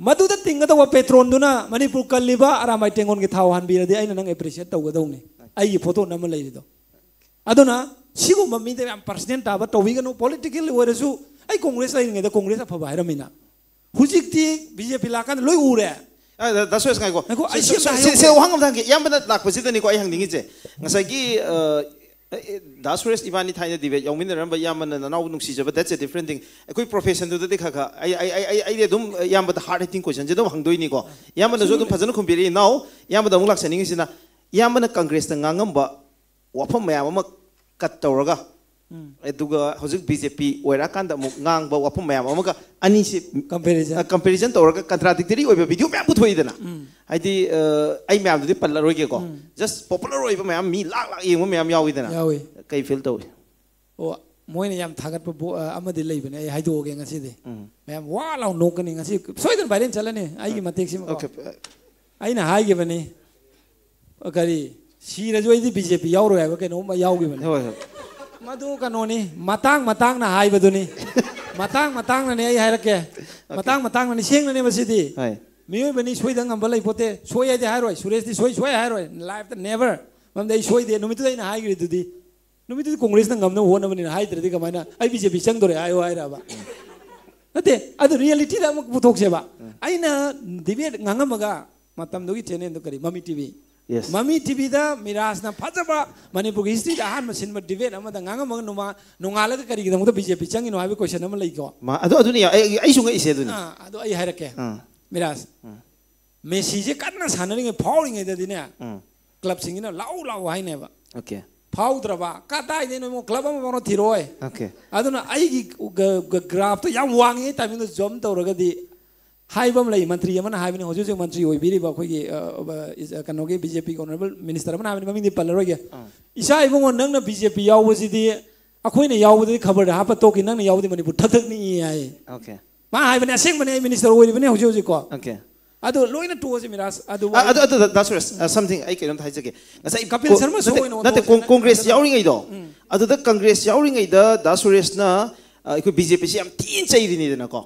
ꯃꯗꯨꯗ ꯇꯤꯡꯒꯗꯧꯕ ꯄꯦꯇ꯭ꯔꯣꯜꯗꯨꯅ ꯃꯅꯤꯄꯨꯔ ꯀꯜꯂꯤꯕ ꯑꯔꯥꯃꯥꯏ ꯇꯦꯡꯒꯣꯜꯒꯤ ꯊꯥꯎ ꯍꯥꯟꯕꯤꯔꯗꯤ ꯑꯩꯅ ꯅꯪ ꯑꯦꯄ꯭ꯔꯤꯁꯤꯌꯦꯠ ꯇꯧꯒꯗꯧꯅꯤ꯫ ꯑꯩꯒꯤ ꯐꯣꯇꯣ ꯅꯝꯃ ꯂꯩꯔꯤꯗꯣ꯫ ꯑꯗꯨꯅ ꯁꯤꯒꯨꯝꯕ ꯃꯤꯗ ꯌꯥꯝ ꯄꯔꯁꯅꯦꯜ ꯇꯥꯕ ꯇꯧꯕꯤꯒꯅꯨ꯫ ꯄꯣꯂꯤꯇꯤꯀꯦꯜ ꯑꯣꯏꯔꯁꯨ, ꯑꯩ ꯀꯣꯡꯒ꯭ꯔꯦꯁ ꯂꯩꯔꯤꯉꯩꯗ ꯀꯣꯡꯒ꯭ꯔꯦꯁ ꯑꯐꯕ ꯍꯥꯏꯔꯝꯃꯤꯅ꯫ ꯍꯧꯖꯤꯛꯇꯤ ꯕꯤ ꯖꯦ ꯄꯤ ꯂꯥꯛꯀꯥꯟꯗ ꯂꯣꯏ ꯎꯔꯦ꯫ ꯑ, ꯗꯥ, ꯗꯥ ꯁꯨꯔꯦꯁ, ꯉꯥꯏꯈꯣ꯫ ꯉꯥꯏꯈꯣ, ꯑꯩ ꯁꯤ, ꯁꯤ ꯑꯝꯇ ꯁꯤ, ꯁꯤ, ꯍꯥꯏꯍꯧꯒꯦ꯫ ꯁꯤ ꯋꯥꯍꯪ ꯑꯝꯇ ꯍꯪꯒꯦ꯫ ꯏꯌꯥꯝꯕꯅ ꯂꯥꯛꯄꯁꯤꯗꯅꯤꯀꯣ ꯑꯩ ꯍꯪꯅꯤꯡꯉꯤꯁꯦ꯫ ꯉꯁꯥꯏꯒꯤ, ꯑ, ꯑꯦ, ꯑꯦ, ꯗꯥ ꯁꯨꯔꯦꯁ ꯏꯕꯥꯅꯤ ꯊꯥꯏꯅ ꯗꯤꯕꯦꯠ ꯌꯥꯎꯃꯤꯟꯅꯔꯝꯕ ꯏꯌꯥꯝꯕꯅ ꯅꯅꯥꯎ ꯅꯨꯡꯁꯤꯖꯕ, that's a different thing꯫ ꯑꯩꯈꯣꯏ ꯄ꯭ꯔꯣꯐꯦꯁꯟꯗꯨꯗꯗꯤ ꯈꯔ ꯈꯔ ꯑꯩ, ꯑꯩ, ꯑꯩ, ꯑꯩ, ꯑꯩꯗꯤ ꯑꯗꯨꯝ ꯏꯌꯥꯝꯕꯗ ꯍꯥꯔꯗ ꯍꯤꯇꯤꯡ ꯀꯣꯏꯁꯟꯁꯦ ꯑꯗꯨꯝ ꯍꯪꯗꯣꯏꯅꯤꯀꯣ꯫ ꯏꯌꯥꯝꯕꯅꯁꯨ ꯑꯗꯨꯝ ꯐꯖꯅ ꯈꯨꯝꯕꯤꯔꯛꯏ꯫ ꯅꯥꯎ, ꯏꯌꯥꯝꯕꯗ ꯑꯃꯨꯛ ꯂꯥꯛꯆꯅꯤꯡꯉꯤꯁꯤꯅ, ꯏꯌꯥꯝꯕꯅ ꯀꯪꯒ꯭ꯔꯦꯁꯇ ꯉꯥꯡꯉꯝꯕ ꯋꯥꯐꯝ ꯃꯌꯥꯝ ꯑꯃ ꯀꯠ ꯇꯧꯔꯒ, ꯎꯝ꯫ ꯑꯗꯨꯒ ꯍꯧꯖꯤꯛ ꯕꯤ ꯖꯦ ꯄꯤ ꯑꯣꯏꯔꯛꯑꯀꯥꯟꯗ ꯑꯃꯨꯛ ꯉꯥꯡꯕ ꯋꯥꯐꯝ ꯃꯌꯥꯝ ꯑꯃꯒ ꯑꯅꯤꯁꯤ, ꯀꯝꯄꯦꯔꯤꯖꯟ꯫ ꯑ, ꯀꯝꯄꯦꯔꯤꯖꯟ ꯇꯧꯔꯒ ꯀꯟꯇ꯭ꯔꯥꯗꯤꯛꯇꯔꯤ ꯑꯣꯏꯕ ꯚꯤꯗꯤꯑꯣ ꯃꯌꯥꯝ ꯄꯨꯊꯣꯛꯏꯗꯅ꯫ ꯎꯝ꯫ ꯍꯥꯏꯗꯤ, ꯑ, ꯑꯩ ꯃꯌꯥꯝꯗꯨꯗꯤ ꯄꯜꯂꯔꯣꯏꯒꯦꯀꯣ꯫ ꯎꯝ꯫ ꯖꯁ ꯄꯣꯄꯨꯂꯔ ꯑꯣꯏꯕ ꯃꯌꯥꯝ, ꯃꯤ ꯂꯥꯛ ꯂꯥꯛ ꯌꯦꯡꯕ ꯃꯌꯥꯝ ꯌꯥꯎꯋꯤꯗꯅ꯫ ꯌꯥꯎꯋꯤ꯫ ꯀꯩ ꯐꯤꯜ ꯇꯧꯏ? ꯑꯣ, ꯃꯣꯏꯅ ꯌꯥꯝ ꯊꯥꯒꯠꯄ ꯕꯣ-, ꯑ, ꯑꯃꯗꯤ ꯂꯩꯕꯅꯦ, ꯑꯩ ꯍꯥꯏꯗꯣꯛꯑꯒꯦ ꯉꯁꯤꯗꯤ꯫ ꯎꯝ꯫ ꯃꯌꯥꯝ ꯋꯥ ꯂꯥꯎ ꯅꯣꯛꯀꯅꯤ ꯉꯁꯤ, ꯁꯣꯏꯗꯅ ꯚꯥꯏꯔꯦꯜ ꯆꯠꯂꯅꯤ ꯑꯩꯒꯤ ꯃꯇꯦꯛꯁꯤꯃꯀꯣ꯫ ꯑꯣꯀꯦ꯫ ꯑꯩꯅ ꯍꯥꯏꯈꯤꯕꯅꯤ, ꯀꯔꯤ, ꯁꯤꯔꯁꯨ ꯑꯩꯗꯤ ꯕꯤ ꯖꯦ ꯄꯤ ꯌꯥꯎꯔꯣꯏ ꯍꯥꯏꯕ ꯀꯩꯅꯣꯝꯃ ꯌꯥꯎꯈꯤꯕꯅꯤ꯫ ꯍꯣꯏ, ꯍꯣꯏ꯫ ꯃꯗꯨ ꯀꯩꯅꯣꯅꯤ, ꯃꯇꯥꯡ ꯃꯇꯥꯡꯅ ꯍꯥꯏꯕꯗꯨꯅꯤ꯫ ꯃꯇꯥꯡ ꯃꯇꯥꯡꯅꯅꯦ, ꯑꯩ ꯍꯥꯏꯔꯛꯀꯦ꯫ ꯑꯣꯀꯦ꯫ ꯃꯇꯥꯡ ꯃꯇꯥꯡꯅꯅꯤ, ꯁꯦꯡꯅꯅꯦ ꯃꯁꯤꯗꯤ꯫ ꯍꯣꯏ꯫ ꯃꯤꯑꯣꯏꯕꯅꯤ, ꯁꯣꯏꯗ ꯉꯝꯕ ꯂꯩꯄꯣꯠꯇꯦ꯫ ꯁꯣꯏ ꯍꯥꯏꯗꯤ ꯍꯥꯏꯔꯣꯏ, ꯁꯨꯔꯦꯁꯇꯤ ꯁꯣꯏ ꯁꯣꯏ ꯍꯥꯏꯔꯣꯏ, ꯂꯥꯏꯐꯇ ꯅꯦꯚꯔ꯫ ꯃꯔꯝꯗꯤ ꯑꯩ ꯁꯣꯏꯗꯦ, ꯅꯨꯃꯤꯠꯇꯨꯗ ꯑꯩꯅ ꯍꯥꯏꯈ꯭ꯔꯤꯗꯨꯗꯤ꯫ ꯅꯨꯃꯤꯠꯇꯨꯗꯤ ꯀꯣꯡꯒ꯭ꯔꯦꯁꯅ ꯉꯝꯅꯕ ꯍꯣꯠꯅꯕꯅꯤꯅ ꯍꯥꯏꯗ꯭ꯔꯗꯤ ꯀꯃꯥꯏꯅ ꯑꯩ ꯕꯤ ꯖꯦ ꯄꯤ ꯆꯪꯗꯣꯔꯦ ꯍꯥꯏꯌꯣ ꯍꯥꯏꯔꯕ? ꯅꯠꯇꯦ, ꯑꯗꯨ ꯔꯤꯌꯦꯂꯤꯇꯤꯗ ꯑꯃꯨꯛ ꯄꯨꯊꯣꯛꯁꯦꯕ꯫ ꯎꯝ꯫ ꯑꯩꯅ ꯗꯤꯕꯦꯠ ꯉꯥꯡꯉꯝꯃꯒ ꯃꯇꯝꯗꯨꯒꯤ ꯆꯦꯅꯦꯜꯗꯣ ꯀꯔꯤ, ꯃꯃꯤ ꯇꯤ ꯚꯤ꯫ ꯌꯦꯁ꯫ ꯃꯃꯤ ꯇꯤ ꯚꯤꯗ ꯃꯤꯔꯥꯖꯅ ꯐꯖꯕ ꯃꯅꯤꯄꯨꯔꯒꯤ ꯍꯤꯁꯇ꯭ꯔꯤꯗ ꯑꯍꯥꯟꯕ ꯁꯤꯟꯕ ꯗꯤꯕꯦꯠ ꯑꯃꯗ ꯉꯥꯡꯉꯝꯃꯒ ꯅꯣꯡꯉꯥ-, ꯅꯣꯡꯉꯥꯜꯂꯒ ꯀꯔꯤꯒꯤꯗꯃꯛꯇ ꯕꯤ ꯖꯦ ꯄꯤ ꯆꯪꯉꯤꯅꯣ ꯍꯥꯏꯕꯒꯤ ꯀꯣꯏꯁꯟ ꯑꯃ ꯂꯩꯀꯣ꯫ ꯃꯥ-, ꯑꯗꯨ, ꯑꯗꯨꯅꯤ ꯑꯩ, ꯑꯩꯁꯨ ꯉꯛꯏꯁꯦ ꯑꯗꯨꯅꯤ꯫ ꯑꯥ, ꯑꯗꯨ ꯑꯩ ꯍꯥꯏꯔꯛꯀꯦ꯫ ꯑꯥ꯫ ꯃꯤꯔꯥꯖ, ꯎꯝ꯫ ꯃꯦꯁꯤꯁꯦ ꯀꯟꯅ ꯁꯥꯟꯅꯔꯤꯉꯩ, ꯐꯥꯎꯔꯤꯉꯩꯗꯗꯤꯅꯦ, ꯎꯝ꯫ ꯀ꯭ꯂꯕꯁꯤꯡꯁꯤꯅ "ꯂꯥꯎ, ꯂꯥꯎ" ꯍꯥꯏꯅꯦꯕ꯫ ꯑꯣꯀꯦ꯫ ꯐꯥꯎꯗ꯭ꯔꯕ, "ꯀꯗꯥꯏꯗꯩꯅꯣ ꯏꯕꯨꯡꯉꯣ, ꯀ꯭ꯂꯕ ꯑꯃꯐꯥꯎꯅ ꯊꯤꯔꯛꯑꯣꯏ"꯫ ꯑꯣꯀꯦ꯫ ꯑꯗꯨꯅ ꯑꯩꯒꯤ ꯒ-, ꯒ-, ꯒ꯭ꯔꯥꯐꯇꯣ ꯌꯥꯝ ꯋꯥꯡꯉꯤ ꯇꯥꯏꯃꯤꯡꯗꯣ ꯖꯝꯞ ꯇꯧꯔꯒꯗꯤ ꯍꯥꯏꯕ ꯑꯃ ꯂꯩ, ꯃꯟꯇ꯭ꯔꯤ ꯑꯃꯅ ꯍꯥꯏꯕꯅꯤ, ꯍꯧꯖꯤꯛ ꯍꯧꯖꯤꯛ ꯃꯟꯇ꯭ꯔꯤ ꯑꯣꯏꯕꯤꯔꯤꯕ ꯑꯩꯈꯣꯏꯒꯤ, ꯑ, ꯑ, ꯏꯁ-, ꯑ, ꯀꯩꯅꯣꯒꯤ ꯕꯤ ꯖꯦ ꯄꯤꯒꯤ ꯑꯣꯅꯔꯦꯕꯜ ꯃꯤꯅꯤꯁꯇꯔ ꯑꯃꯅ ꯍꯥꯏꯕꯅꯤ, ꯃꯃꯤꯡꯗꯤ ꯄꯜꯂꯔꯣꯏꯒꯦ꯫ ꯑꯥ꯫ "ꯏꯆꯥ ꯏꯕꯨꯡꯉꯣ, ꯅꯪꯅ ꯕꯤ ꯖꯦ ꯄꯤ ꯌꯥꯎꯕꯁꯤꯗꯤ ꯑꯩꯈꯣꯏꯅ ꯌꯥꯎꯕꯗꯗꯤ ꯈꯕꯔꯗ ꯍꯥꯞꯄ ꯇꯣꯛꯈꯤ, ꯅꯪꯅ ꯌꯥꯎꯕꯗꯤ ꯃꯅꯤꯄꯨꯔ ꯊꯛ ꯊꯛ ꯅꯤꯛꯏ" ꯍꯥꯏ꯫ ꯑꯣꯀꯦ꯫ ꯃꯥ ꯍꯥꯏꯕꯅꯦ, ꯑꯁꯦꯡꯕꯅꯦ, ꯑꯩ ꯃꯤꯅꯤꯁꯇꯔ ꯑꯣꯏꯔꯤꯕꯅꯦ ꯍꯧꯖꯤꯛ ꯍꯧꯖꯤꯛꯀꯣ꯫ ꯑꯣꯀꯦ꯫ ꯑꯗꯨ ꯂꯣꯏꯅ ꯇꯣꯛꯑꯁꯤ ꯃꯤꯔꯥꯖ꯫ ꯑꯗꯨ ꯑ, ꯑꯗꯨ ꯑꯗꯨ ꯗꯥ ꯁꯨꯔꯦꯁ, ꯑ, something ꯑꯩ ꯀꯩꯅꯣꯝꯇ ꯍꯥꯏꯖꯒꯦ. ꯉꯁꯥꯏ ꯀꯄꯤꯜ ꯀꯣ- ꯁꯔꯃ show ꯅꯠꯇꯦ, ꯑꯣꯏꯅ ꯅꯠꯇꯦ, ꯑꯣꯟꯊꯣꯛꯑꯁꯤ. ꯀꯣꯡ- ꯀꯣꯡꯒ꯭ꯔꯦꯁ ꯌꯥꯎꯔꯤꯉꯩꯗꯣ, ꯑꯗꯨꯗ ꯀꯪꯒ꯭ꯔꯦꯁ ꯌꯥꯎꯔꯤꯉꯩꯗ ꯗꯥ ꯁꯨꯔꯦꯁꯅ, ꯑ, ꯑꯩꯈꯣꯏ ꯕꯤ ꯖꯦ ꯄꯤꯁꯤ ꯌꯥꯝ ꯊꯤꯅ ꯆꯩꯔꯤꯅꯤꯗꯅꯀꯣ.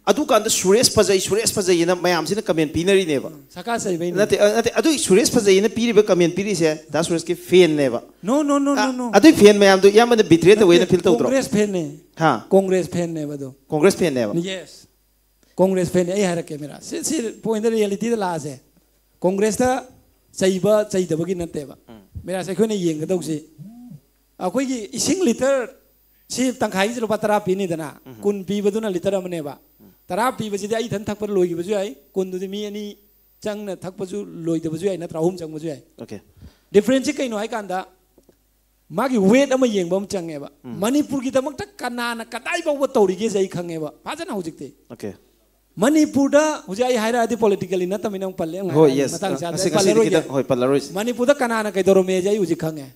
ꯑꯗꯨꯀꯥꯟꯗ ꯁꯨꯔꯦꯁ ꯐꯖꯩ, ꯁꯨꯔꯦꯁ ꯐꯖꯩꯅ ꯃꯌꯥꯝꯁꯤꯅ ꯀꯃꯦꯟ ꯄꯤꯅꯔꯤꯅꯦꯕ. ꯁꯔꯀꯥꯔ ꯆꯩꯕꯩꯅꯦ. ꯅꯠꯇꯦ, ꯑ, ꯅꯠꯇꯦ, ꯑꯗꯨꯒꯤ ꯁꯨꯔꯦꯁ ꯐꯖꯩꯅ ꯄꯤꯔꯤꯕ ꯀꯃꯦꯟ ꯄꯤꯔꯤꯁꯦ ꯗꯥ ꯁꯨꯔꯦꯁꯀꯤ ꯐꯦꯟꯅꯦꯕ. No, no, no, no, no. ꯑꯗꯨꯒꯤ ꯐꯦꯟ ꯃꯌꯥꯝꯗꯣ ꯏꯌꯥꯝꯕꯅ ꯕꯤꯇ꯭ꯔꯦ ꯇꯧꯋꯦꯅ ꯐꯤꯜ ꯇꯧꯗ꯭ꯔꯣ? ꯀꯣꯡꯒ꯭ꯔꯦꯁ ꯐꯦꯟꯅꯦ. ꯍꯥ? ꯀꯣꯡꯒ꯭ꯔꯦꯁ ꯐꯦꯟꯅꯦꯕ ꯑꯗꯣ. ꯀꯣꯡꯒ꯭ꯔꯦꯁ ꯐꯦꯟꯅꯦꯕ. Yes. ꯀꯣꯡꯒ꯭ꯔꯦꯁ ꯐꯦꯟꯅꯦ, ꯑꯩ ꯍꯥꯏꯔꯛꯀꯦ ꯃꯤꯔꯥꯖ. ꯁꯤ, ꯁꯤ ꯄꯣꯏꯟꯗ ꯔꯤꯌꯦꯂꯤꯇꯤꯗ ꯂꯥꯛꯑꯁꯦ. ꯀꯣꯡꯒ꯭ꯔꯦꯁꯇ ꯆꯩꯕ ꯆꯩꯗꯕꯒꯤ ꯅꯠꯇꯦꯕ. ꯃꯤꯔꯥꯖ, ꯑꯩꯈꯣꯏꯅ ꯌꯦꯡꯒꯗꯧꯁꯤ ꯑꯩꯈꯣꯏꯒꯤ ꯏꯁꯤꯡ ꯂꯤꯇꯔ ꯁꯤ ꯇꯪꯈꯥꯏꯒꯤꯁꯦ ꯂꯨꯄꯥ ꯇꯔꯥ ꯄꯤꯅꯤꯗꯅ, ꯀꯨꯟ ꯄꯤꯕꯗꯨꯅ ꯂꯤꯇꯔ ꯑꯃꯅꯦꯕ. ꯇꯔꯥ ꯄꯤꯕꯁꯤꯗꯤ ꯑꯩ ꯏꯊꯟ ꯊꯛꯄ ꯂꯣꯏꯈꯤꯕꯁꯨ ꯌꯥꯏ, ꯀꯨꯟꯗꯨꯗꯤ ꯃꯤ ꯑꯅꯤ ꯆꯪꯅ ꯊꯛꯄꯁꯨ ꯂꯣꯏꯗꯕꯁꯨ ꯌꯥꯏ, ꯅꯠꯇ꯭ꯔꯥ? ꯑꯍꯨꯝ ꯆꯪꯕꯁꯨ ꯌꯥꯏ. Okay. ꯗꯤꯐ꯭ꯔꯦꯟꯁꯁꯤ ꯀꯩꯅꯣ ꯍꯥꯏꯀꯥꯟꯗ ꯃꯥꯒꯤ ꯋꯦꯠ ꯑꯃ ꯌꯦꯡꯕ ꯑꯃ ꯆꯪꯉꯦꯕ. ꯃꯅꯤꯄꯨꯔꯒꯤꯗꯃꯛꯇ ꯀꯅꯥꯅ ꯀꯗꯥꯏ ꯐꯥꯎꯕ ꯇꯧꯔꯤꯒꯦꯁꯦ ꯑꯩ ꯈꯪꯉꯦꯕ ꯐꯖꯅ ꯍꯧꯖꯤꯛꯇꯤ. Okay. ꯃꯅꯤꯄꯨꯔꯗ ꯍꯧꯖꯤꯛ ꯑꯩ ꯍꯥꯏꯔꯛꯑꯗꯤ ꯄꯣꯂꯤꯇꯤꯀꯦꯜꯂꯤ ꯅꯠꯇꯕꯅꯤꯅ ꯑꯃꯨꯛ ꯄꯜꯂꯦ, ꯑꯃꯨꯛ ꯍꯣꯏ, ꯍꯥꯏꯔꯛꯑꯅꯤ. yes. ꯃꯇꯥꯡ ꯆꯥꯗ꯭ꯔꯦ, ꯉꯁꯤ, ꯑꯩ ꯉꯁꯤꯗꯤ ꯄꯜꯂꯔꯣꯏꯒꯦ. ꯈꯤꯇꯪ, ꯍꯣꯏ, ꯄꯜꯂꯔꯣꯏꯁꯤ. ꯃꯅꯤꯄꯨꯔꯗ ꯀꯅꯥꯅ ꯀꯩꯗꯧꯔꯝꯃꯦꯁꯦ ꯑꯩ ꯍꯧꯖꯤꯛ ꯈꯪꯉꯦ.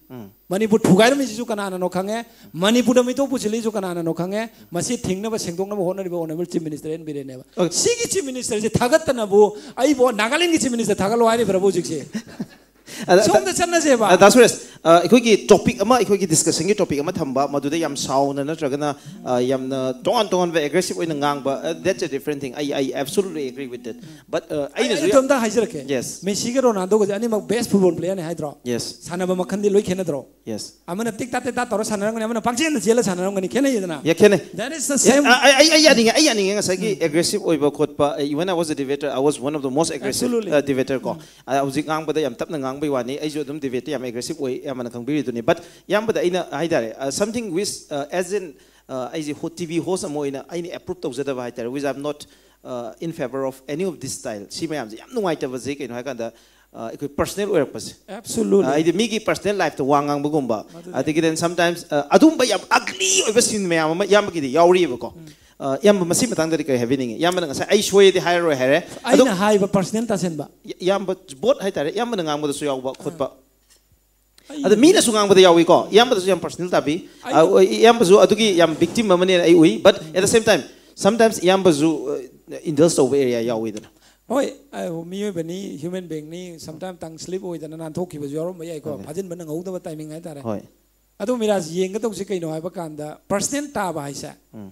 ꯃꯅꯤꯄꯨꯔ ꯊꯨꯒꯥꯏꯔꯝꯃꯤꯁꯤꯁꯨ ꯀꯅꯥꯅꯅꯣ ꯈꯪꯉꯦ. ꯃꯅꯤꯄꯨꯔꯗ ꯃꯤꯇꯣꯞ ꯄꯨꯁꯤꯜꯂꯤꯁꯨ ꯀꯅꯥꯅꯅꯣ ꯈꯪꯉꯦ. ꯃꯁꯤ ꯊꯤꯡꯅꯕ, ꯁꯦꯡꯗꯣꯛꯅꯕ ꯍꯣꯠꯅꯔꯤꯕ ꯑꯣꯅꯔꯦꯕꯜ ꯆꯤꯐ ꯃꯤꯅꯤꯁꯇꯔ ꯑꯦꯟ ꯕꯤꯔꯦꯟꯅꯦꯕ. Okay. ꯁꯤꯒꯤ ꯆꯤꯐ ꯃꯤꯅꯤꯁꯇꯔꯁꯦ ꯊꯥꯒꯠꯇꯅꯕꯨ ꯑꯩꯕꯨ ꯅꯥꯒꯥꯂꯦꯟꯒꯤ ꯆꯤꯐ ꯃꯤꯅꯤꯁꯇꯔ ꯊꯥꯒꯠꯂꯣ ꯍꯥꯏꯔꯤꯕ꯭ꯔꯕ ꯍꯧꯖꯤꯛꯁꯦ? ꯑꯗ- ꯁꯣꯝꯗ ꯆꯠꯅꯁꯦꯕ. ꯑ, ꯗꯥ ꯁꯨꯔꯦꯁ, ꯑ, ꯑꯩꯈꯣꯏꯒꯤ ꯇꯣꯄꯤꯛ ꯑꯃ, ꯑꯩꯈꯣꯏꯒꯤ ꯗꯤꯁꯀꯁꯟꯒꯤ ꯇꯣꯄꯤꯛ ꯑꯃ ꯊꯝꯕ, ꯃꯗꯨꯗ ꯌꯥꯝ ꯁꯥꯎꯅ ꯅꯠꯇ꯭ꯔꯒꯅ, ꯑ, ꯌꯥꯝꯅ ꯇꯣꯉꯥꯟ ꯇꯣꯉꯥꯟꯕ ꯑꯦꯒ꯭ꯔꯦꯁꯤꯞ ꯑꯣꯏꯅ ꯉꯥꯡꯕ, uh, that's a different thing. I, I absolutely agree with that. But, uh, ꯑꯩ ꯑꯩꯅꯁꯨ ꯑꯩ ꯑꯗꯣꯝꯇ ꯍꯥꯏꯖꯔꯛꯀꯦ. Yes. ꯃꯦꯁꯤꯒ ꯔꯣꯅꯥꯜꯗꯣꯒꯁꯦ ꯑꯅꯤꯃꯛ ꯕꯦꯁ ꯐꯨꯠꯕꯣꯜ ꯄ꯭ꯂꯦꯌꯔꯅꯤ ꯍꯥꯏꯗ꯭ꯔꯣ? Yes. ꯁꯥꯟꯅꯕ ꯃꯈꯜꯗꯤ ꯂꯣꯏ ꯈꯦꯠꯅꯗ꯭ꯔꯣ? Yes. ꯑꯃꯅ ꯇꯤꯛ ꯇꯥꯛ ꯇꯤꯛ ꯇꯥꯛ ꯇꯧꯔ ꯁꯥꯟꯅꯔꯝꯒꯅꯤ, ꯑꯃꯅ ꯄꯪꯆꯦꯟꯗ ꯆꯦꯜꯂ ꯁꯥꯟꯅꯔꯝꯒꯅꯤ, ꯈꯦꯠꯅꯩꯗꯅ. Yeah, ꯈꯦꯠꯅꯩ. That is the Yeah, same. ꯑ, ꯑꯩ ꯑꯩ ꯑꯩ ꯌꯥꯅꯤꯡꯉꯦ, ꯑꯩ ꯌꯥꯅꯤꯡꯉꯦ. ꯉꯁꯥꯏꯒꯤ ꯑꯦꯒ꯭ꯔꯦꯁꯤꯞ ꯑꯣꯏꯕ ꯈꯣꯠꯄ, uh, when I was a debater, I was one of the most aggressive, Absolutely. Uh, debater ꯀꯣ. ꯑ, ꯍꯧꯖꯤꯛ ꯉꯥꯡꯕꯗ ꯌꯥꯝ ꯇꯞꯅ ꯉꯥꯡꯕꯩ ꯋꯥꯅꯤ, ꯑꯩꯁꯨ ꯑꯗꯨꯝ ꯗꯤꯕꯦꯠꯇ ꯌꯥꯝ ꯑꯦꯒ꯭ꯔꯦꯁꯤꯞ ꯑꯣꯏ, ꯑꯌꯥꯝꯕꯅ ꯈꯪꯕꯤꯔꯤꯗꯨꯅꯤ. But ꯏꯌꯥꯝꯕꯗ ꯑꯩꯅ ꯍꯥꯏꯇꯥꯔꯦ, uh, something which, uh, as in, uh, ꯑꯩꯁꯦ ꯍꯣ- ꯇꯤ ꯚꯤ ꯍꯣꯁ ꯑꯃ ꯑꯣꯏꯅ ꯑꯩꯅ ꯑꯦꯄ꯭ꯔꯨꯞ ꯇꯧꯖꯗꯕ ꯍꯥꯏꯇꯥꯔꯦ, which I'm not, uh, in favor of any of this style. ꯁꯤ ꯃꯌꯥꯝꯁꯦ ꯌꯥꯝ ꯅꯨꯡꯉꯥꯏꯇꯕꯁꯦ ꯀꯩꯅꯣ ꯍꯥꯏꯀꯥꯟꯗ, uh, ꯑꯩꯈꯣꯏ ꯄꯔꯁꯅꯦꯜ ꯑꯣꯏꯔꯛꯄꯁꯦ. Absolutely. Uh, ꯍꯥꯏꯗꯤ ꯃꯤꯒꯤ ꯄꯔꯁꯅꯦꯜ ꯂꯥꯏꯐꯇ ꯋꯥ ꯉꯥꯡꯕꯒꯨꯝꯕ, ꯃꯗꯨꯗꯤ- ꯑꯗꯒꯤ then sometimes, uh, ꯑꯗꯨꯝꯕ ꯌꯥꯝ ꯑꯒꯂꯤ ꯑꯣꯏꯕ ꯁꯤꯟ ꯃꯌꯥꯝ ꯑꯃ ꯏꯌꯥꯝꯕꯒꯤꯗꯤ ꯌꯥꯎꯔꯤꯑꯕꯀꯣ. Uh, ꯏꯌꯥꯝꯕ, ꯃꯁꯤ ꯃꯇꯥꯡꯗꯗꯤ ꯀꯔꯤ ꯍꯥꯏꯕꯤꯅꯤꯡꯉꯤ? ꯏꯌꯥꯝꯕꯅ ꯉꯁꯥꯏ "ꯑꯩ ꯁꯣꯏꯌꯦꯗꯤ ꯍꯥꯏꯔꯔꯣꯏ" ꯍꯥꯏꯔꯦ. ꯑꯗꯨꯝ ꯑꯩꯅ ꯍꯥꯏꯕ ꯄꯔꯁꯅꯦꯜ ꯇꯥꯁꯟꯕ. ꯏꯌꯥꯝꯕ ꯕꯣꯠ ꯍꯥꯏꯇꯥꯔꯦ, ꯏꯌꯥꯝꯕꯅ ꯉꯥꯡꯕꯗꯁꯨ ꯌꯥꯎꯕ ꯈꯣꯠꯄ. ꯑꯩ- ꯑꯗ ꯃꯤꯅꯁꯨ ꯉꯥꯡꯕꯗ ꯌꯥꯎꯏꯀꯣ, ꯏꯌꯥꯝꯕꯗꯁꯨ ꯌꯥꯝ ꯄꯔꯁꯅꯦꯜ ꯇꯥꯕꯤ. ꯑꯩ- ꯑ, ꯍꯣꯏ, ꯏꯌꯥꯝꯕꯁꯨ ꯑꯗꯨꯒꯤ ꯌꯥꯝ ꯕꯤꯛꯇꯤꯝ ꯑꯃꯅꯦꯅ ꯑꯩ ꯎꯏ. But at the same time, sometimes ꯏꯌꯥꯝꯕꯁꯨ ꯏꯟꯗꯜꯁ ꯇꯧꯕ ꯑꯦꯔꯤꯌꯥ ꯌꯥꯎꯋꯤꯗꯅ. ꯍꯣꯏ, ꯑ, ꯃꯤꯑꯣꯏꯕꯅꯤ, human beingꯅꯤ, sometimes tongue slip ꯑꯣꯏꯗꯅ ꯅꯥꯟꯊꯣꯛꯈꯤꯕꯁꯨ ꯌꯥꯎꯔꯝꯕ ꯌꯥꯏꯀꯣ, Okay. ꯐꯥꯖꯤꯟꯕ ꯅꯪꯍꯧꯗꯕ timing ꯍꯥꯏꯇꯥꯔꯦ꯫ ꯍꯣꯏ. ꯑꯗꯣ ꯃꯤꯔꯥꯖ, ꯌꯦꯡꯒꯗꯧꯁꯦ ꯀꯩꯅꯣ ꯍꯥꯏꯕ ꯀꯥꯟꯗ, personal ꯇꯥꯕ ꯍꯥꯏꯁꯦ ꯎꯝ.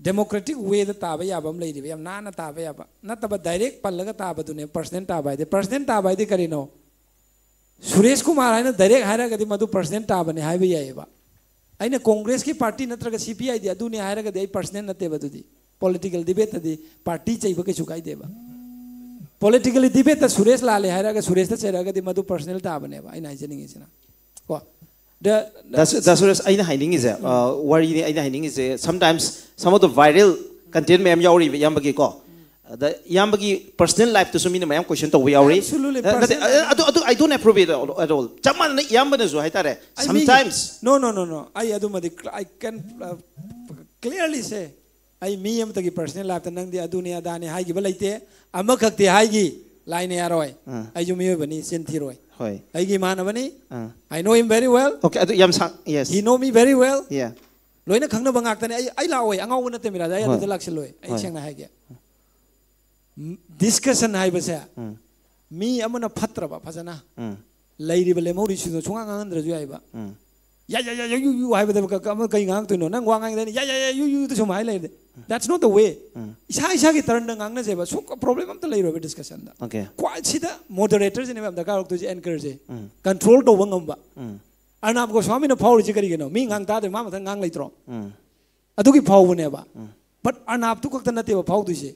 democratic wayꯗ ꯇꯥꯕ ꯌꯥꯕ ꯑꯃ ꯂꯩꯔꯤꯕ, ꯌꯥꯝ ꯅꯥꯟꯅ ꯇꯥꯕ ꯌꯥꯕ ꯅꯠꯇꯕ, direct ꯄꯜꯂꯒ ꯇꯥꯕꯗꯨꯅꯦ personal ꯇꯥꯕ ꯍꯥꯏꯗꯤ꯫ Personal ꯇꯥꯕ ꯍꯥꯏꯗꯤ ꯀꯔꯤꯅꯣ? ꯁꯨꯔꯦꯁ ꯀꯨꯃꯥꯔ ꯍꯥꯏꯅ direct ꯍꯥꯏꯔꯒꯗꯤ ꯃꯗꯨ personal ꯇꯥꯕꯅꯦ ꯍꯥꯏꯕ ꯌꯥꯏꯑꯕ꯫ ꯑꯩꯅ Congressꯀꯤ party ꯅꯠꯇ꯭ꯔꯒ CPIꯗꯤ ꯑꯗꯨꯅꯤ ꯍꯥꯏꯔꯒꯗꯤ ꯑꯩ personal ꯅꯠꯇꯦꯕ꯫ ꯑꯗꯨꯗꯤ political debateꯇꯗꯤ party ꯆꯩꯕ ꯀꯩꯁꯨ ꯀꯥꯏꯗꯦꯕ꯫ Politically debateꯇ ꯁꯨꯔꯦꯁ ꯂꯥꯜꯂꯦ ꯍꯥꯏꯔꯒ ꯁꯨꯔꯦꯁꯇ ꯆꯩꯔꯛꯑꯒꯗꯤ ꯃꯗꯨ personal ꯇꯥꯕꯅꯦꯕ, ꯑꯩꯅ ꯍꯥꯏꯖꯅꯤꯡꯉꯤꯁꯤꯅ꯫ ꯀꯣ? The- ꯗꯥ ꯁꯨ- ꯗꯥ ꯁꯨꯔꯦꯁ, ꯑꯩꯅ ꯍꯥꯏꯅꯤꯡꯉꯤꯁꯦ, ꯑ, ꯋꯥꯔꯤꯅꯤ ꯑꯩꯅ ꯍꯥꯏꯅꯤꯡꯉꯤꯁꯦ, sometimes some of the viral content ꯃꯌꯥꯝ ꯌꯥꯎꯔꯤꯕ ꯏꯌꯥꯝꯕꯒꯤꯀꯣ, ꯑꯗ ꯏꯌꯥꯝꯕꯒꯤ personal lifeꯇꯁꯨ ꯃꯤꯅ ꯃꯌꯥꯝ question ꯇꯧꯕ ꯌꯥꯎꯔꯤ꯫ Absolutely, ꯅ- ꯅꯠꯇꯦ, personal life. ꯑ- ꯑꯗꯨ ꯑꯗꯨ I don't approve it at all, at all. ꯆꯞ ꯃꯥꯟꯅꯅ ꯏꯌꯥꯝꯕꯅꯁꯨ ꯍꯥꯏꯇꯥꯔꯦ, ꯑꯩ ꯃꯤꯒꯤ- sometimes. No, no, no, no. ꯑꯩ ꯑꯗꯨꯃꯗꯤ cl- I can, uh, clearly say, ꯑꯩ ꯃꯤ ꯑꯃꯇꯒꯤ personal lifeꯇ ꯅꯪꯗꯤ ꯑꯗꯨꯅꯤ ꯑꯗꯥꯅꯤ ꯍꯥꯏꯈꯤꯕ ꯂꯩꯇꯦ꯫ ꯑꯃꯈꯛꯇꯤ ꯍꯥꯏꯈꯤ, ꯂꯥꯏꯅ ꯌꯥꯔꯣꯏ꯫ ꯑꯥ. ꯑꯩꯁꯨ ꯃꯤꯑꯣꯏꯕꯅꯤ, ꯆꯤꯟ ꯊꯤꯔꯣꯏ꯫ ꯍꯣꯏ. ꯑꯩꯒꯤ ꯏꯃꯥꯟꯅꯕꯅꯤ꯫ ꯑꯥ. I know him very well. Okay, ꯑꯗꯨ ꯌꯥꯝ ꯁꯥꯡ- yes. He know me very well. Yeah. ꯂꯣꯏꯅ ꯈꯪꯅꯕ ꯉꯥꯛꯇꯅꯦ꯫ ꯑꯩ ꯑꯩ ꯂꯥꯛꯑꯣꯏ, ꯑꯉꯥꯎꯕ ꯅꯠꯇꯦ ꯃꯤꯔꯥꯖ, ꯑꯩ ꯍꯣꯏ. ꯑꯗꯨꯗ ꯂꯥꯛꯁꯤꯜꯂꯣꯏ꯫ ꯑꯩ ꯍꯣꯏ. ꯁꯦꯡꯅ ꯍꯥꯏꯒꯦ, discussion ꯍꯥꯏꯕꯁꯦ ꯎꯝ. ꯃꯤ ꯑꯃꯅ ꯐꯠꯇ꯭ꯔꯕ ꯐꯖꯅ ꯎꯝ. ꯂꯩꯔꯤꯕ ꯂꯦꯝꯍꯧꯔꯤꯁꯤꯡꯗꯣ ꯁꯨꯡꯉꯥꯡ ꯉꯥꯡꯍꯟꯗ꯭ꯔꯁꯨ ꯌꯥꯏꯕ꯫ ꯎꯝ. ꯌꯥ ꯌꯥ ꯌꯥ ꯌꯨ ꯌꯨ ꯌꯨ ꯍꯥꯏꯕꯗ ꯀ- ꯀ- ꯑꯃ ꯀꯩ ꯉꯥꯡꯉꯛꯇꯣꯏꯅꯣ? ꯅꯪ ꯋꯥ ꯉꯥꯡꯉꯤꯗꯅ ꯌꯥ ꯌꯥ ꯌꯥ ꯌꯨ ꯌꯨꯗ ꯁꯨꯝ ꯍꯥꯏ ꯂꯩꯔꯗꯤ, that's not the way. ꯎꯝ. ꯏꯁꯥ ꯏꯁꯥꯒꯤ turnꯗ ꯉꯥꯡꯅꯖꯦꯕ, ꯁꯨꯝ problem ꯑꯝꯇ ꯂꯩꯔꯣꯏꯕ discussionꯗ꯫ Okay. ꯈ꯭ꯋꯥꯏ ꯁꯤꯗ moderatorꯁꯤꯅꯦꯕ ꯌꯥꯝ ꯗꯔꯀꯥꯔ ꯑꯣꯏꯔꯛꯇꯣꯏꯁꯦ, anchorꯁꯦ꯫ ꯎꯝ. Control ꯇꯧꯕ ꯉꯝꯕ꯫ ꯎꯝ. ꯑꯔꯅꯥꯕ ꯒꯣꯁ꯭ꯋꯥꯃꯤꯅ ꯐꯥꯎꯔꯤꯁꯦ ꯀꯔꯤꯒꯤꯅꯣ? ꯃꯤ ꯉꯥꯡ ꯇꯥꯗ꯭ꯔꯦ, ꯃꯥ ꯃꯊꯟ ꯉꯥꯡ ꯂꯩꯇ꯭ꯔꯣ? ꯎꯝ. ꯑꯗꯨꯒꯤ ꯐꯥꯎꯕꯅꯦꯕ꯫ ꯎꯝ. But ꯑꯔꯅꯥꯕꯇꯨ ꯈꯛꯇ ꯅꯠꯇꯦꯕ ꯐꯥꯎꯗꯣꯏꯁꯦ꯫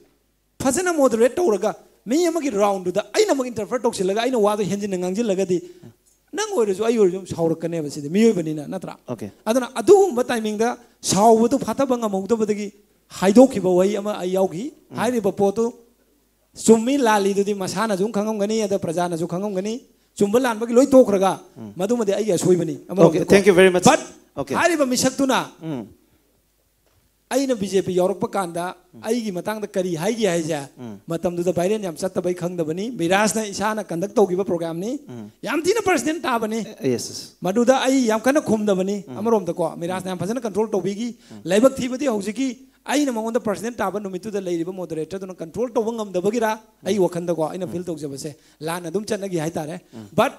ꯐꯖꯅ moderate ꯇꯧꯔꯒ ꯃꯤ ꯑꯃꯒꯤ roundꯗꯨꯗ ꯑꯩꯅ ꯑꯃꯨꯛ interfere ꯇꯧꯁꯤꯜꯂꯒ ꯑꯩꯅ ꯋꯥꯗꯣ ꯍꯦꯟꯖꯤꯟꯅ ꯉꯥꯡꯁꯤꯜꯂꯒꯗꯤ ꯅꯪ ꯑꯣꯏꯔꯁꯨ ꯑꯩ ꯑꯣꯏꯔꯁꯨ ꯑꯗꯨꯝ ꯁꯥꯎꯔꯛꯀꯅꯦꯕ, ꯁꯤꯗꯤ ꯃꯤꯑꯣꯏꯕꯅꯤꯅ, ꯅꯠꯇ꯭ꯔꯥ? Okay. ꯑꯗꯨꯅ ꯑꯗꯨꯒꯨꯝꯕ timingꯗ ꯁꯥꯎꯕꯗꯨ ꯐꯥꯊꯕ ꯉꯝꯍꯧꯗꯕꯗꯒꯤ ꯍꯥꯏꯗꯣꯛꯈꯤꯕ ꯋꯥꯍꯩ ꯑꯃ ꯑꯩ ꯌꯥꯎꯈꯤ꯫ ꯍꯥꯏꯔꯤꯕ ꯄꯣꯠꯇꯨ ꯆꯨꯝꯃꯤ ꯂꯥꯜꯂꯤꯗꯨꯗꯤ ꯃꯁꯥꯅꯁꯨ ꯈꯪꯉꯝꯒꯅꯤ, ꯑꯗ ꯄ꯭ꯔꯖꯥꯅꯁꯨ ꯈꯪꯉꯝꯒꯅꯤ꯫ ꯆꯨꯝꯕ ꯂꯥꯟꯕꯒꯤ ꯂꯣꯏ ꯇꯣꯛꯈ꯭ꯔꯒ ꯃꯗꯨꯃꯗꯤ ꯑꯩꯒꯤ ꯑꯁꯣꯏꯕꯅꯤ ꯑꯃꯔꯣꯝꯗꯀꯣ꯫ Okay, thank you very much. But Okay. ꯍꯥꯏꯔꯤꯕ ꯃꯤꯁꯛꯇꯨꯅ ꯎꯝ. ꯑꯩꯅ BJP ꯌꯥꯎꯔꯛꯄ ꯀꯥꯟꯗ ꯑꯩꯒꯤ ꯃꯇꯥꯡꯗ ꯀꯔꯤ ꯍꯥꯏꯒꯦ ꯍꯥꯏꯁꯦ, ꯎꯝ. ꯃꯇꯝꯗꯨꯗ viral ꯌꯥꯝ ꯆꯠꯇꯕꯩ ꯈꯪꯗꯕꯅꯤ꯫ ꯃꯤꯔꯥꯖꯅ ꯏꯁꯥꯅ conduct ꯇꯧꯈꯤꯕ programꯅꯤ꯫ ꯎꯝ. ꯌꯥꯝ ꯊꯤꯅ personal ꯇꯥꯕꯅꯤ꯫ Yes, yes. ꯃꯗꯨꯗ ꯑꯩ ꯌꯥꯝ ꯀꯟꯅ ꯈꯨꯝꯗꯕꯅꯤ꯫ ꯑꯃꯔꯣꯝꯗꯀꯣ, ꯃꯤꯔꯥꯖꯅ ꯌꯥꯝ ꯐꯖꯅ control ꯇꯧꯕꯤꯈꯤ꯫ ꯂꯥꯏꯕꯛ ꯊꯤꯕꯗꯤ ꯍꯧꯖꯤꯛꯀꯤ ꯑꯩꯅ ꯃꯉꯣꯟꯗ ꯄꯔꯁꯅꯦꯜ ꯇꯥꯕ ꯅꯨꯃꯤꯠꯇꯨꯗ ꯂꯩꯔꯤꯕ ꯃꯣꯗꯔꯦꯇꯔꯗꯨꯅ ꯀꯟꯇ꯭ꯔꯣꯜ ꯇꯧꯕ ꯉꯝꯗꯕꯒꯤꯔ, ꯑꯩ ꯋꯥꯈꯜꯗꯀꯣ ꯑꯩꯅ ꯐꯤꯜ ꯇꯧꯖꯕꯁꯦ ꯂꯥꯟꯅ ꯑꯗꯨꯝ ꯆꯠꯅꯈꯤ ꯍꯥꯏꯇꯥꯔꯦ꯫ But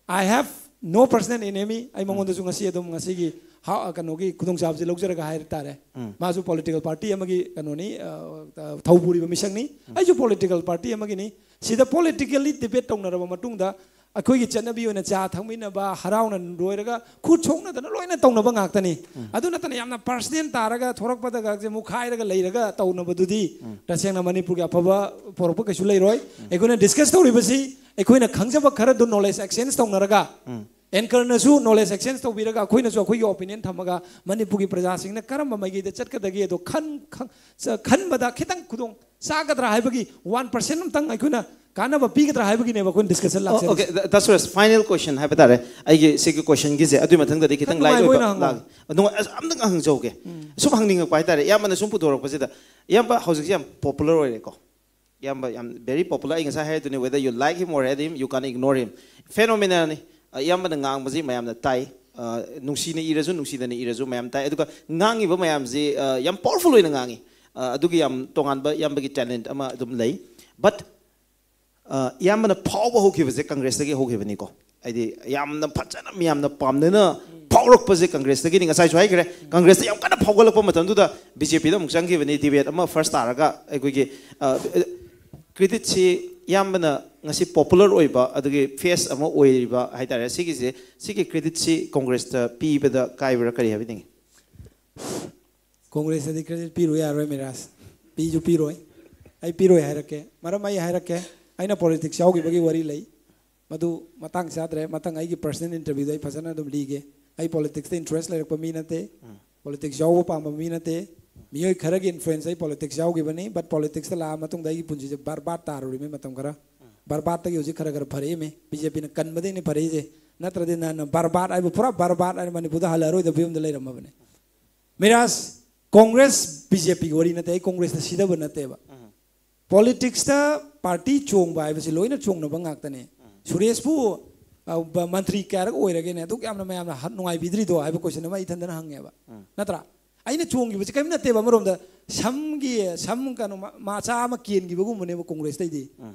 I have no personal enemy. ꯑꯩ ꯃꯉꯣꯟꯗꯁꯨ ꯉꯁꯤ ꯑꯗꯨꯝ ꯉꯁꯤꯒꯤ ꯍꯥ- ꯀꯩꯅꯣꯒꯤ ꯈꯨꯗꯣꯡꯆꯥꯕꯁꯦ ꯂꯧꯖꯔꯒ ꯍꯥꯏ ꯇꯥꯔꯦ꯫ ꯃꯥꯁꯨ ꯄꯣꯂꯤꯇꯤꯀꯦꯜ ꯄꯥꯔꯇꯤ ꯑꯃꯒꯤ ꯀꯩꯅꯣꯅꯤ, ꯑ, ꯊꯧ ꯄꯨꯔꯤꯕ ꯃꯤꯁꯛꯅꯤ꯫ ꯑꯩꯁꯨ ꯄꯣꯂꯤꯇꯤꯀꯦꯜ ꯄꯥꯔꯇꯤ ꯑꯃꯒꯤꯅꯤ꯫ ꯁꯤꯗ ꯄꯣꯂꯤꯇꯤꯀꯦꯜꯂꯤ ꯗꯤꯕꯦꯠ ꯇꯧꯅꯔꯕ ꯃꯇꯨꯡꯗ ꯑꯩꯈꯣꯏꯒꯤ ꯆꯠꯅꯕꯤ ꯑꯣꯏꯅ ꯆꯥ ꯊꯛꯃꯤꯟꯅꯕ, ꯍꯔꯥꯎꯅ ꯂꯣꯏꯔꯒ ꯈꯨꯠ ꯁꯣꯛꯅꯗꯅ ꯂꯣꯏꯅ ꯇꯧꯅꯕ ꯉꯥꯛꯇꯅꯤ꯫ ꯑꯗꯨ ꯅꯠꯇꯅ ꯌꯥꯝꯅ ꯄꯔꯁꯅꯦꯜ ꯇꯥꯔꯒ ꯊꯣꯔꯛꯄꯗꯒꯁꯦ ꯃꯨꯛꯈꯥꯏꯔꯒ ꯂꯩꯔꯒ ꯇꯧꯅꯕꯗꯨꯗꯤ ꯇꯁꯦꯡꯅ ꯃꯅꯤꯄꯨꯔꯒꯤ ꯑꯐꯕ ꯄꯣꯔꯛꯄ ꯀꯩꯁꯨ ꯂꯩꯔꯣꯏ꯫ ꯑꯩꯈꯣꯏꯅ ꯗꯤꯁꯀꯁ ꯇꯧꯔꯤꯕꯁꯤ ꯑꯩꯈꯣꯏꯅ ꯈꯪꯖꯕ ꯈꯔꯗꯨ ꯅꯣꯂꯦꯖ ꯑꯦꯛꯁꯆꯦꯟꯖ ꯇꯧꯅꯔꯒ, ꯑꯦꯡꯀꯔꯅꯁꯨ ꯅꯣꯂꯦꯖ ꯑꯦꯛꯁꯆꯦꯟꯖ ꯇꯧꯕꯤꯔꯒ ꯑꯩꯈꯣꯏꯅꯁꯨ ꯑꯩꯈꯣꯏꯒꯤ ꯑꯣꯄꯤꯅꯤꯌꯟ ꯊꯝꯃꯒ ꯃꯅꯤꯄꯨꯔꯒꯤ ꯄ꯭ꯔꯖꯥꯁꯤꯡꯅ ꯀꯔꯝꯕ ꯃꯥꯏꯀꯩꯗ ꯆꯠꯀꯗꯒꯦ ꯑꯗꯣ ꯈꯟ- ꯈꯟ- ꯆ- ꯈꯟꯕꯗ ꯈꯤꯇꯪ ꯈꯨꯗꯣꯡ ꯆꯥꯒꯗ꯭ꯔꯥ ꯍꯥꯏꯕꯒꯤ ꯋꯥꯟ ꯄꯔꯁꯦꯟ ꯑꯝꯇꯪ ꯑꯩꯈꯣꯏꯅ ꯀꯥꯟꯅꯕ ꯄꯤꯒꯗ꯭ꯔꯥ ꯍꯥꯏꯕꯒꯤꯅꯦꯕ ꯑꯩꯈꯣꯏꯅ discussion ꯂꯥꯛꯆꯔꯤꯁꯦ꯫ Okay, that's right. Final question ꯍꯥꯏꯕ ꯇꯥꯔꯦ꯫ ꯑꯩꯒꯤ ꯁꯤꯒꯤ ꯀꯣꯏꯁꯟꯒꯤꯁꯦ ꯑꯗꯨꯒꯤ ꯃꯊꯪꯗꯗꯤ ꯈꯤꯇꯪ ꯈꯔ ꯂꯥꯏꯠ ꯅꯨꯡꯉꯥꯏꯕ ꯑꯣꯏꯕ ꯑꯣꯏꯅ ꯍꯪꯉꯣ꯫ ꯂꯥꯛ- ꯅꯨꯡꯉꯥꯏ- ꯑꯁ, ꯑꯝꯇꯪ ꯍꯪꯖꯍꯧꯒꯦ꯫ ꯁꯨꯝ ꯍꯪꯅꯤꯡꯉꯛꯄ ꯍꯥꯏꯇꯥꯔꯦ꯫ ꯏꯌꯥꯝꯕꯅ ꯁꯨꯝ ꯄꯨꯊꯣꯔꯛꯄꯁꯤꯗ, ꯏꯌꯥꯝꯕ ꯍꯧꯖꯤꯛꯁꯦ ꯌꯥꯝ ꯄꯣꯄꯨꯂꯔ ꯑꯣꯏꯔꯦꯀꯣ꯫ ꯏꯌꯥꯝꯕ ꯌꯥꯝ very popular꯫ ꯑꯩ ꯉꯁꯥꯏ ꯍꯥꯏꯗꯨꯅꯤ, whether you like him or hate him, you can't ignore him꯫ Phenomenalꯅꯤ꯫ ꯑ, ꯏꯌꯥꯝꯕꯅ ꯉꯥꯡꯕꯁꯤ ꯃꯌꯥꯝꯅ ꯇꯥꯏ꯫ ꯑ, ꯅꯨꯡꯁꯤꯅ ꯏꯔꯁꯨ ꯅꯨꯡꯁꯤꯗꯅ ꯏꯔꯁꯨ ꯃꯌꯥꯝ ꯇꯥꯏ꯫ ꯑꯗꯨꯒ ꯉꯥꯡꯉꯤꯕ ꯃꯌꯥꯝꯁꯤ, ꯑ, ꯌꯥꯝ ꯄꯥꯋꯔꯐꯨꯜ ꯑꯣꯏꯅ ꯉꯥꯡꯉꯤ꯫ ꯑ, ꯑꯗꯨꯒꯤ ꯌꯥꯝ ꯇꯣꯉꯥꯟꯕ ꯏꯌꯥꯝꯕꯒꯤ ꯇꯦꯂꯦꯟꯠ ꯑꯃ ꯑꯗꯨꯝ ꯂꯩ꯫ But ꯑ, ꯏꯌꯥꯝꯕꯅ ꯐꯥꯎꯕ ꯍꯧꯈꯤꯕꯁꯦ ꯀꯪꯒ꯭ꯔꯦꯁꯇꯒꯤ ꯍꯧꯈꯤꯕꯅꯤꯀꯣ꯫ ꯍꯥꯏꯗꯤ ꯌꯥꯝꯅ ꯐꯖꯅ ꯃꯤꯌꯥꯝꯅ ꯄꯥꯝꯅꯅ ꯐꯥꯎꯔꯛꯄꯁꯦ ꯀꯪꯒ꯭ꯔꯦꯁꯇꯒꯤꯅꯤ꯫ ꯉꯁꯥꯏꯁꯨ ꯍꯥꯏꯈ꯭ꯔꯦ, ꯀꯪꯒ꯭ꯔꯦꯁꯇ ꯌꯥꯝ ꯀꯟꯅ ꯐꯥꯎꯒꯠꯂꯛꯄ ꯃꯇꯝꯗꯨꯗ ꯕꯤ ꯖꯦ ꯄꯤꯗ ꯑꯃꯨꯛ ꯆꯪꯈꯤꯕꯅꯤ, ꯗꯤꯕꯦꯠ ꯑꯃ ꯐꯥꯔꯁ ꯇꯥꯔꯒ꯫ ꯑꯩꯈꯣꯏꯒꯤ, ꯑ, ꯀ꯭ꯔꯦꯗꯤꯠꯁꯤ ꯏꯌꯥꯝꯕꯅ ꯉꯁꯤ ꯄꯣꯄꯨꯂꯔ ꯑꯣꯏꯕ ꯑꯗꯨꯒꯤ ꯐꯦꯁ ꯑꯃ ꯑꯣꯏꯔꯤꯕ ꯍꯥꯏꯇꯥꯔꯦ, ꯁꯤꯒꯤꯁꯦ, ꯁꯤꯒꯤ ꯀ꯭ꯔꯦꯗꯤꯠꯁꯤ ꯀꯪꯒ꯭ꯔꯦꯁꯇ ꯄꯤꯕꯗ ꯀꯥꯏꯕ꯭ꯔꯥ, ꯀꯔꯤ ꯍꯥꯏꯕꯤꯅꯤꯡꯉꯤ? ꯀꯣꯡꯒ꯭ꯔꯦꯁꯇꯗꯤ ꯀ꯭ꯔꯦꯗꯤꯠ ꯄꯤꯔꯨ ꯌꯥꯔꯣꯏ ꯃꯤꯔꯥꯖ꯫ ꯄꯤꯁꯨ ꯄꯤꯔꯣꯏ꯫ ꯑꯩ ꯄꯤꯔꯣꯏ ꯍꯥꯏꯔꯛꯀꯦ꯫ ꯃꯔꯝ ꯑꯩ ꯍꯥꯏꯔꯛꯀꯦ꯫ ꯑꯩꯅ ꯄꯣꯂꯤꯇꯤꯛꯁ ꯌꯥꯎꯈꯤꯕꯒꯤ ꯋꯥꯔꯤ ꯂꯩ꯫ ꯃꯗꯨ ꯃꯇꯥꯡ ꯆꯥꯗ꯭ꯔꯦ꯫ ꯃꯊꯪ ꯑꯩꯒꯤ ꯄꯔꯁꯅꯦꯜ ꯏꯟꯇꯔꯚ꯭ꯌꯨꯗ ꯑꯩ ꯐꯖꯅ ꯑꯗꯨꯝ ꯂꯤꯒꯦ꯫ ꯑꯩ ꯄꯣꯂꯤꯇꯤꯛꯁꯇ ꯏꯟꯇꯔꯦꯁ ꯂꯩꯔꯛꯄ ꯃꯤ ꯅꯠꯇꯦ꯫ ꯄꯣꯂꯤꯇꯤꯛꯁ ꯌꯥꯎꯕ ꯄꯥꯝꯕ ꯃꯤ ꯅꯠꯇꯦ꯫ ꯃꯤꯑꯣꯏ ꯈꯔꯒꯤ ꯏꯟꯐ꯭ꯂꯨꯌꯦꯟꯁ ꯑꯩ ꯄꯣꯂꯤꯇꯤꯛꯁ ꯌꯥꯎꯈꯤꯕꯅꯤ꯫ But ꯄꯣꯂꯤꯇꯤꯛꯁꯇ ꯂꯥꯛꯑ ꯃꯇꯨꯡꯗ ꯑꯩꯒꯤ ꯄꯨꯟꯁꯤꯁꯦ ꯕꯔꯕꯥꯠ ꯇꯥꯔꯨꯔꯤꯃꯤ ꯃꯇꯝ ꯈꯔ꯫ ꯕꯔꯕꯥꯠꯇꯒꯤ ꯍꯧꯖꯤꯛ ꯈꯔ ꯈꯔ ꯐꯔꯛꯏꯃꯤ꯫ ꯕꯤ ꯖꯦ ꯄꯤꯅ ꯀꯟꯕꯗꯒꯤꯅꯤ ꯐꯔꯛꯏꯁꯦ꯫ ꯅꯠꯇ꯭ꯔꯗꯤ ꯅꯍꯥꯟꯅ ꯕꯔꯕꯥꯠ ꯍꯥꯏꯕꯨ ꯄꯨꯔꯥ ꯕꯔꯕꯥꯠ ꯍꯥꯏꯅ ꯃꯅꯤꯄꯨꯔꯗ ꯍꯜꯂꯛꯑꯔꯣꯏꯗꯕ ꯐꯤꯕꯝꯗ ꯂꯩꯔꯝꯃꯕꯅꯤ꯫ ꯃꯤꯔꯥꯖ, ꯀꯣꯡꯒ꯭ꯔꯦꯁ ꯕꯤ ꯖꯦ ꯄꯤꯒꯤ ꯋꯥꯔꯤ ꯅꯠꯇꯦ, ꯑꯩ ꯀꯣꯡꯒ꯭ꯔꯦꯁꯇ ꯁꯤꯗꯕ ꯅꯠꯇꯦꯕ꯫ ꯄꯣꯂꯤꯇꯤꯛꯁꯇ ꯄꯥꯔꯇꯤ ꯆꯣꯡꯕ ꯍꯥꯏꯕꯁꯤ ꯂꯣꯏꯅ ꯆꯣꯡꯅꯕ ꯉꯥꯛꯇꯅꯦ꯫ ꯁꯨꯔꯦꯁꯄꯨ, ꯑ, ꯕ-, ꯃꯟꯇ꯭ꯔꯤ ꯀꯌꯥꯔꯛ ꯑꯣꯏꯔꯒꯦꯅꯦ? ꯑꯗꯨꯛ ꯌꯥꯝꯅ ꯃꯌꯥꯝꯅ ꯍ-, ꯅꯨꯡꯉꯥꯏꯕꯤꯗ꯭ꯔꯤꯗꯣ ꯍꯥꯏꯕ ꯀꯣꯏꯁꯟ ꯑꯃ ꯑꯩ ꯏꯊꯟꯗꯅ ꯍꯪꯉꯦꯕ꯫ ꯅꯠꯇ꯭ꯔꯥ? ꯑꯩꯅ ꯆꯣꯡꯈꯤꯕꯁꯦ ꯀꯔꯤꯝ ꯅꯠꯇꯦꯕ, ꯑꯃꯔꯣꯝꯗ ꯁꯝꯒꯤ, ꯁꯝ ꯀꯩꯅꯣ ꯃ-, ꯃꯆꯥ ꯑꯃ ꯀꯦꯟꯈꯤꯕꯒꯨꯝꯕꯅꯦꯕ ꯀꯣꯡꯒ꯭ꯔꯦꯁꯇꯩꯗꯤ꯫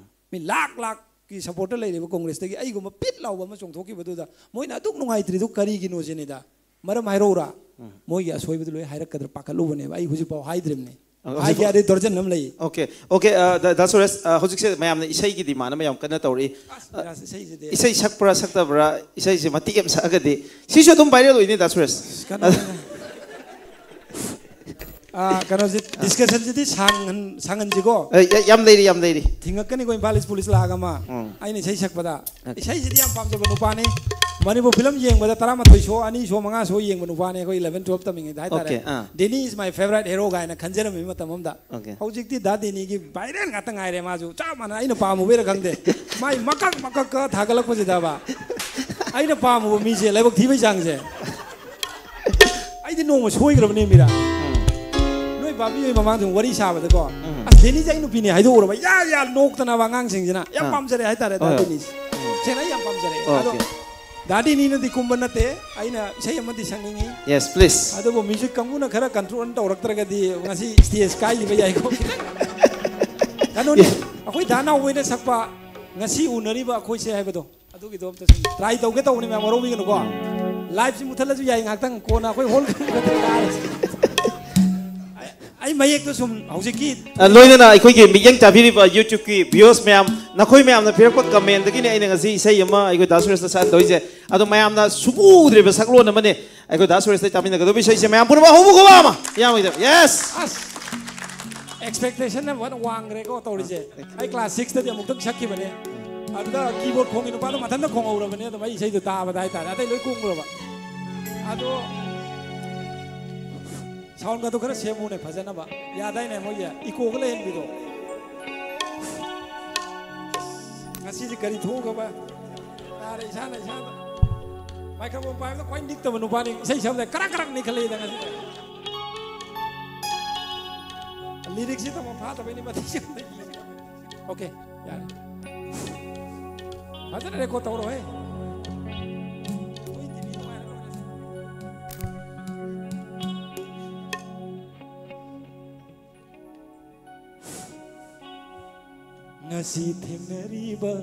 ꯃꯤ ꯂꯥꯛ ꯂꯥꯛꯀꯤ ꯁꯞꯄꯣꯔꯇꯔ ꯂꯩꯔꯤꯕ ꯀꯣꯡꯒ꯭ꯔꯦꯁꯇꯒꯤ ꯑꯩꯒꯨꯝꯕ ꯄꯤꯠ ꯂꯥꯎꯕ ꯑꯃ ꯆꯣꯡꯊꯣꯛꯈꯤꯕꯗꯨꯗ ꯃꯣꯏꯅ ꯑꯗꯨꯛ ꯅꯨꯡꯉꯥꯏꯇ꯭ꯔꯤꯗꯨ ꯀꯔꯤꯒꯤꯅꯣ ꯁꯤꯅꯤꯗ꯫ ꯃꯔꯝ ꯍꯥꯏꯔꯛꯎꯔꯥ? ꯃꯣꯏꯒꯤ ꯑꯁꯣꯏꯕꯗꯨ ꯂꯣꯏ ꯍꯥꯏꯔꯛꯀꯗ꯭ꯔꯥ ꯄꯥꯈꯠꯂꯨꯕꯅꯦꯕ꯫ ꯑꯩ ꯍꯧꯖꯤꯛꯐꯥꯎ ꯍꯥꯏꯗ꯭ꯔꯤꯕꯅꯦ꯫ ꯑ, ꯍꯥꯏꯒꯦ ꯍꯧꯖꯤꯛꯐꯥꯎ ꯍꯥꯏꯔꯗꯤ ꯗꯔꯖꯟ ꯑꯃ ꯂꯩ꯫ Okay, okay, ꯑ, ꯗꯥ, ꯗꯥ ꯁꯨꯔꯦꯁ, ꯑ, ꯍꯧꯖꯤꯛꯁꯦ ꯃꯌꯥꯝꯅ ꯏꯁꯩꯒꯤ demand ꯑꯃ ꯌꯥꯝ ꯀꯟꯅ ꯇꯧꯔꯤ꯫ ꯑꯁ, ꯑ, ꯏꯁꯩꯁꯤꯗꯤ꯫ ꯏꯁꯩ ꯁꯛꯄ꯭ꯔꯥ ꯁꯛꯇꯕ꯭ꯔꯥ, ꯏꯁꯩꯁꯦ ꯃꯇꯦꯛ ꯑꯃ ꯁꯛꯑꯒꯗꯤ ꯁꯤꯁꯨ ꯑꯗꯨꯝ viral ꯑꯣꯏꯅꯤ, ꯗꯥ ꯁꯨꯔꯦꯁ꯫ ꯑꯁ, ꯀꯩꯅꯣ, ꯑ, ꯀꯩꯅꯣꯁꯦ, discussionꯁꯤꯗꯤ ꯁꯥꯡꯍꯟ-, ꯁꯥꯡꯍꯟꯁꯤꯀꯣ꯫ ꯑ, ꯌꯥ-, ꯌꯥꯝ ꯂꯩꯔꯤ, ꯌꯥꯝ ꯂꯩꯔꯤ꯫ ꯊꯤꯡꯉꯛꯀꯅꯤꯀꯣ ꯏꯝꯐꯥꯜ ꯏꯁ ꯄꯨꯂꯤꯁ ꯂꯥꯛꯑꯒ ꯑꯃ꯫ ꯎꯝ꯫ ꯑꯩꯅ ꯏꯁꯩ ꯁꯛꯄꯗ꯫ Okay. ꯏꯁꯩꯁꯤꯗꯤ ꯌꯥꯝ ꯄꯥꯝꯖꯕ ꯅꯨꯄꯥꯅꯤ꯫ ꯃꯅꯤꯄꯨꯔ ꯐꯤꯂꯝ ꯌꯦꯡꯕꯗ ꯇꯔꯥꯃꯥꯊꯣꯏ ꯁꯣ, ꯑꯅꯤ ꯁꯣ, ꯃꯉꯥ ꯁꯣ ꯌꯦꯡꯕ ꯅꯨꯄꯥꯅꯤ ꯑꯩꯈꯣꯏ eleven twelve ꯇꯝꯃꯤꯉꯩꯗ ꯍꯥꯏꯇꯥꯔꯦ꯫ Okay, ah. Danny is my favourite hero ꯀꯥꯏꯅ ꯈꯟꯖꯔꯝꯃꯤ ꯃꯇꯝ ꯑꯃꯗ꯫ Okay. ꯍꯧꯖꯤꯛꯇꯤ ꯗꯥ ꯗꯦꯅꯤꯒꯤ viral ꯉꯥꯛꯇ ꯉꯥꯏꯔꯦ꯫ ꯃꯥꯁꯨ ꯆꯞ ꯃꯥꯟꯅ ꯑꯩꯅ ꯄꯥꯝꯃꯨꯕꯩꯔ ꯈꯪꯗꯦ꯫ ꯃꯥꯏ ꯃꯀꯛ ꯃꯀꯛꯀ ꯊꯥꯒꯠꯂꯛꯄꯁꯤꯗꯕ꯫ ꯑꯩꯅ ꯄꯥꯝꯃꯨꯕ ꯃꯤꯁꯦ ꯂꯥꯏꯕꯛ ꯊꯤꯕꯩ ꯆꯥꯡꯁꯦ꯫ ꯑꯩꯗꯤ ꯅꯣꯡꯃ ꯁꯣꯏꯈ꯭ꯔꯕꯅꯦ, ꯃꯤꯔꯥ꯫ ꯎꯝ꯫ ꯅꯣꯏ ꯕꯥꯕꯤ ꯍꯣꯏ ꯃꯃꯥꯡꯗ ꯋꯥꯔꯤ ꯁꯥꯕꯗꯀꯣ꯫ ꯎꯝ꯫ "ꯑꯁ, ꯗꯦꯅꯤꯁꯦ ꯑꯩ ꯅꯨꯄꯤꯅꯦ" ꯍꯥꯏꯗꯣꯛꯎꯔꯕ꯫ ꯌꯥ, ꯌꯥ, ꯅꯣꯛꯇꯅꯕ ꯑꯉꯥꯡꯁꯤꯡꯁꯤꯅ꯫ ꯌꯥꯝ ꯑꯥ꯫ ꯄꯥꯝꯖꯔꯦ ꯍꯥꯏꯇꯥꯔꯦ, ꯗꯥ ꯍꯣꯏ, ꯍꯣꯏ꯫ ꯗꯦꯅꯤꯁ꯫ ꯁꯦꯡꯅ ꯑꯩ ꯌꯥꯝ ꯄꯥꯝꯖꯔꯦ꯫ ꯑꯣ, ꯑꯗꯣ okay꯫ ꯗꯥ ꯗꯦꯅꯤꯅꯗꯤ ꯀꯨꯝꯕ ꯅꯠꯇꯦ꯫ ꯑꯩꯅ ꯏꯁꯩ ꯑꯃꯗꯤ ꯁꯛꯅꯤꯡꯉꯤ꯫ Yes, please꯫ ꯑꯗꯨꯕꯨ music ꯀꯥꯡꯕꯨꯅ ꯈꯔ control ꯇꯧꯔꯛꯇ꯭ꯔꯒꯗꯤ ꯉꯁꯤ stage ꯀꯥꯏꯈꯤꯕ ꯌꯥꯏꯀꯣ꯫ ꯀꯩꯅꯣꯅꯤ, ꯑꯩꯈꯣꯏ ꯗꯥ ꯅꯥꯎꯕꯣꯏꯅ ꯁꯛꯄ "ꯉꯁꯤ ꯎꯅꯔꯤꯕ ꯑꯩꯈꯣꯏꯁꯦ" ꯍꯥꯏꯕꯗꯣ꯫ ꯑꯗꯨꯒꯤꯗꯣ ꯑꯝꯇ ꯁꯨꯝ try ꯇꯧꯒꯦ ꯇꯧꯕꯅꯤ, ꯃꯌꯥꯝ ꯋꯥꯔꯧꯕꯤꯒꯅꯨꯀꯣ꯫ Liveꯁꯤ ꯃꯨꯠꯊꯠꯂꯁꯨ ꯌꯥꯏ ꯉꯥꯏꯍꯥꯛꯇꯪ, ꯀꯣꯟꯅ ꯑꯩꯈꯣꯏ hall ꯀꯥꯔꯁꯤ꯫ ꯑꯩ, ꯑꯩ ꯃꯌꯦꯛꯇꯣ ꯁꯨꯝ ꯍꯧꯖꯤꯛꯀꯤ ꯑ, ꯂꯣꯏꯅꯅ ꯑꯩꯈꯣꯏꯒꯤ ꯃꯤꯠꯌꯦꯡ ꯇꯥꯕꯤꯔꯤꯕ YouTubeꯀꯤ viewers ꯃꯌꯥꯝ, ꯅꯈꯣꯏ ꯃꯌꯥꯝꯅ ꯄꯤꯔꯛꯄ commentꯗꯒꯤꯅꯦ ꯑꯩꯅ ꯉꯁꯤ ꯏꯁꯩ ꯑꯃ ꯑꯩꯈꯣꯏ ꯗꯥ ꯁꯨꯔꯦꯁꯇ ꯁꯛꯍꯟꯗꯣꯏꯁꯦ꯫ ꯑꯗꯣ ꯃꯌꯥꯝꯅ ꯁꯨꯡꯎ ꯎꯗ꯭ꯔꯤꯕ ꯁꯛꯂꯣꯟ ꯑꯃꯅꯦ꯫ ꯑꯩꯈꯣꯏ ꯗꯥ ꯁꯨꯔꯦꯁꯇ ꯇꯥꯃꯤꯟꯅꯒꯗꯧꯕ ꯏꯁꯩꯁꯦ ꯃꯌꯥꯝ ꯄꯨꯝꯅꯃꯛ ꯍꯧꯕ ꯈꯣꯡꯕ ꯑꯃ ꯌꯥꯝꯕꯩꯗ꯫ Yes! ꯑꯁ! Expectationꯅ ꯐꯖꯅ ꯋꯥꯡꯈ꯭ꯔꯦꯀꯣ ꯇꯧꯔꯤꯁꯦ꯫ ꯑꯩ class sixꯇꯗꯤ ꯑꯃꯨꯛꯇꯪ ꯁꯛꯈꯤꯕꯅꯦ꯫ ꯑꯗꯨꯗ keyboard ꯈꯣꯡꯉꯤ ꯅꯨꯄꯥꯗꯣ ꯃꯊꯟꯇ ꯈꯣꯡꯍꯧꯔꯕꯅꯦ, ꯑꯗꯨꯝ ꯑꯩ ꯏꯁꯩꯗꯣ ꯇꯥꯕꯗ ꯍꯥꯏꯇꯥꯔꯦ꯫ ꯑꯇꯩ ꯂꯣꯏ ꯈꯣꯡꯈ꯭ꯔꯕ꯫ ꯑꯗꯣ soundꯒꯗꯣ ꯈꯔ ꯁꯦꯝꯃꯨꯅꯦ ꯐꯖꯅꯕ꯫ ꯌꯥꯗꯥꯏꯅꯦ ꯃꯣꯏꯒꯤ echoꯒ ꯂꯩꯍꯟꯕꯤꯗꯣ꯫ ꯉꯁꯤꯗꯤ ꯀꯔꯤ ꯊꯣꯛꯑꯒꯕ? ꯌꯥꯔꯦ, ꯏꯁꯥꯅ ꯏꯁꯥꯗ꯫ Microphone ꯄꯥꯏꯕꯗ ꯈ꯭ꯋꯥꯏ ꯅꯤꯛꯇꯕ ꯅꯨꯄꯥꯅꯤ꯫ ꯏꯁꯩ ꯁꯛꯄꯗ ꯀꯔꯛ ꯀꯔꯛ ꯅꯤꯛꯈꯠꯂꯛꯏꯗ ꯉꯁꯤꯗꯤ꯫ Lyricꯁꯤ ꯇꯝꯕ ꯐꯥꯗꯕꯩꯅꯤ ꯃꯇꯤꯛ ꯆꯥꯕꯗ꯫ Okay, ꯌꯥꯔꯦ꯫ ꯐꯖꯅ record ꯇꯧꯔꯣꯍꯦ꯫ ꯑꯩꯈꯣꯏ ꯇꯤꯚꯤ ꯅꯨꯡꯉꯥꯏꯔ ꯂꯣꯏꯔꯦ꯫ ꯉꯁꯤ ꯊꯦꯡꯅꯔꯤꯕ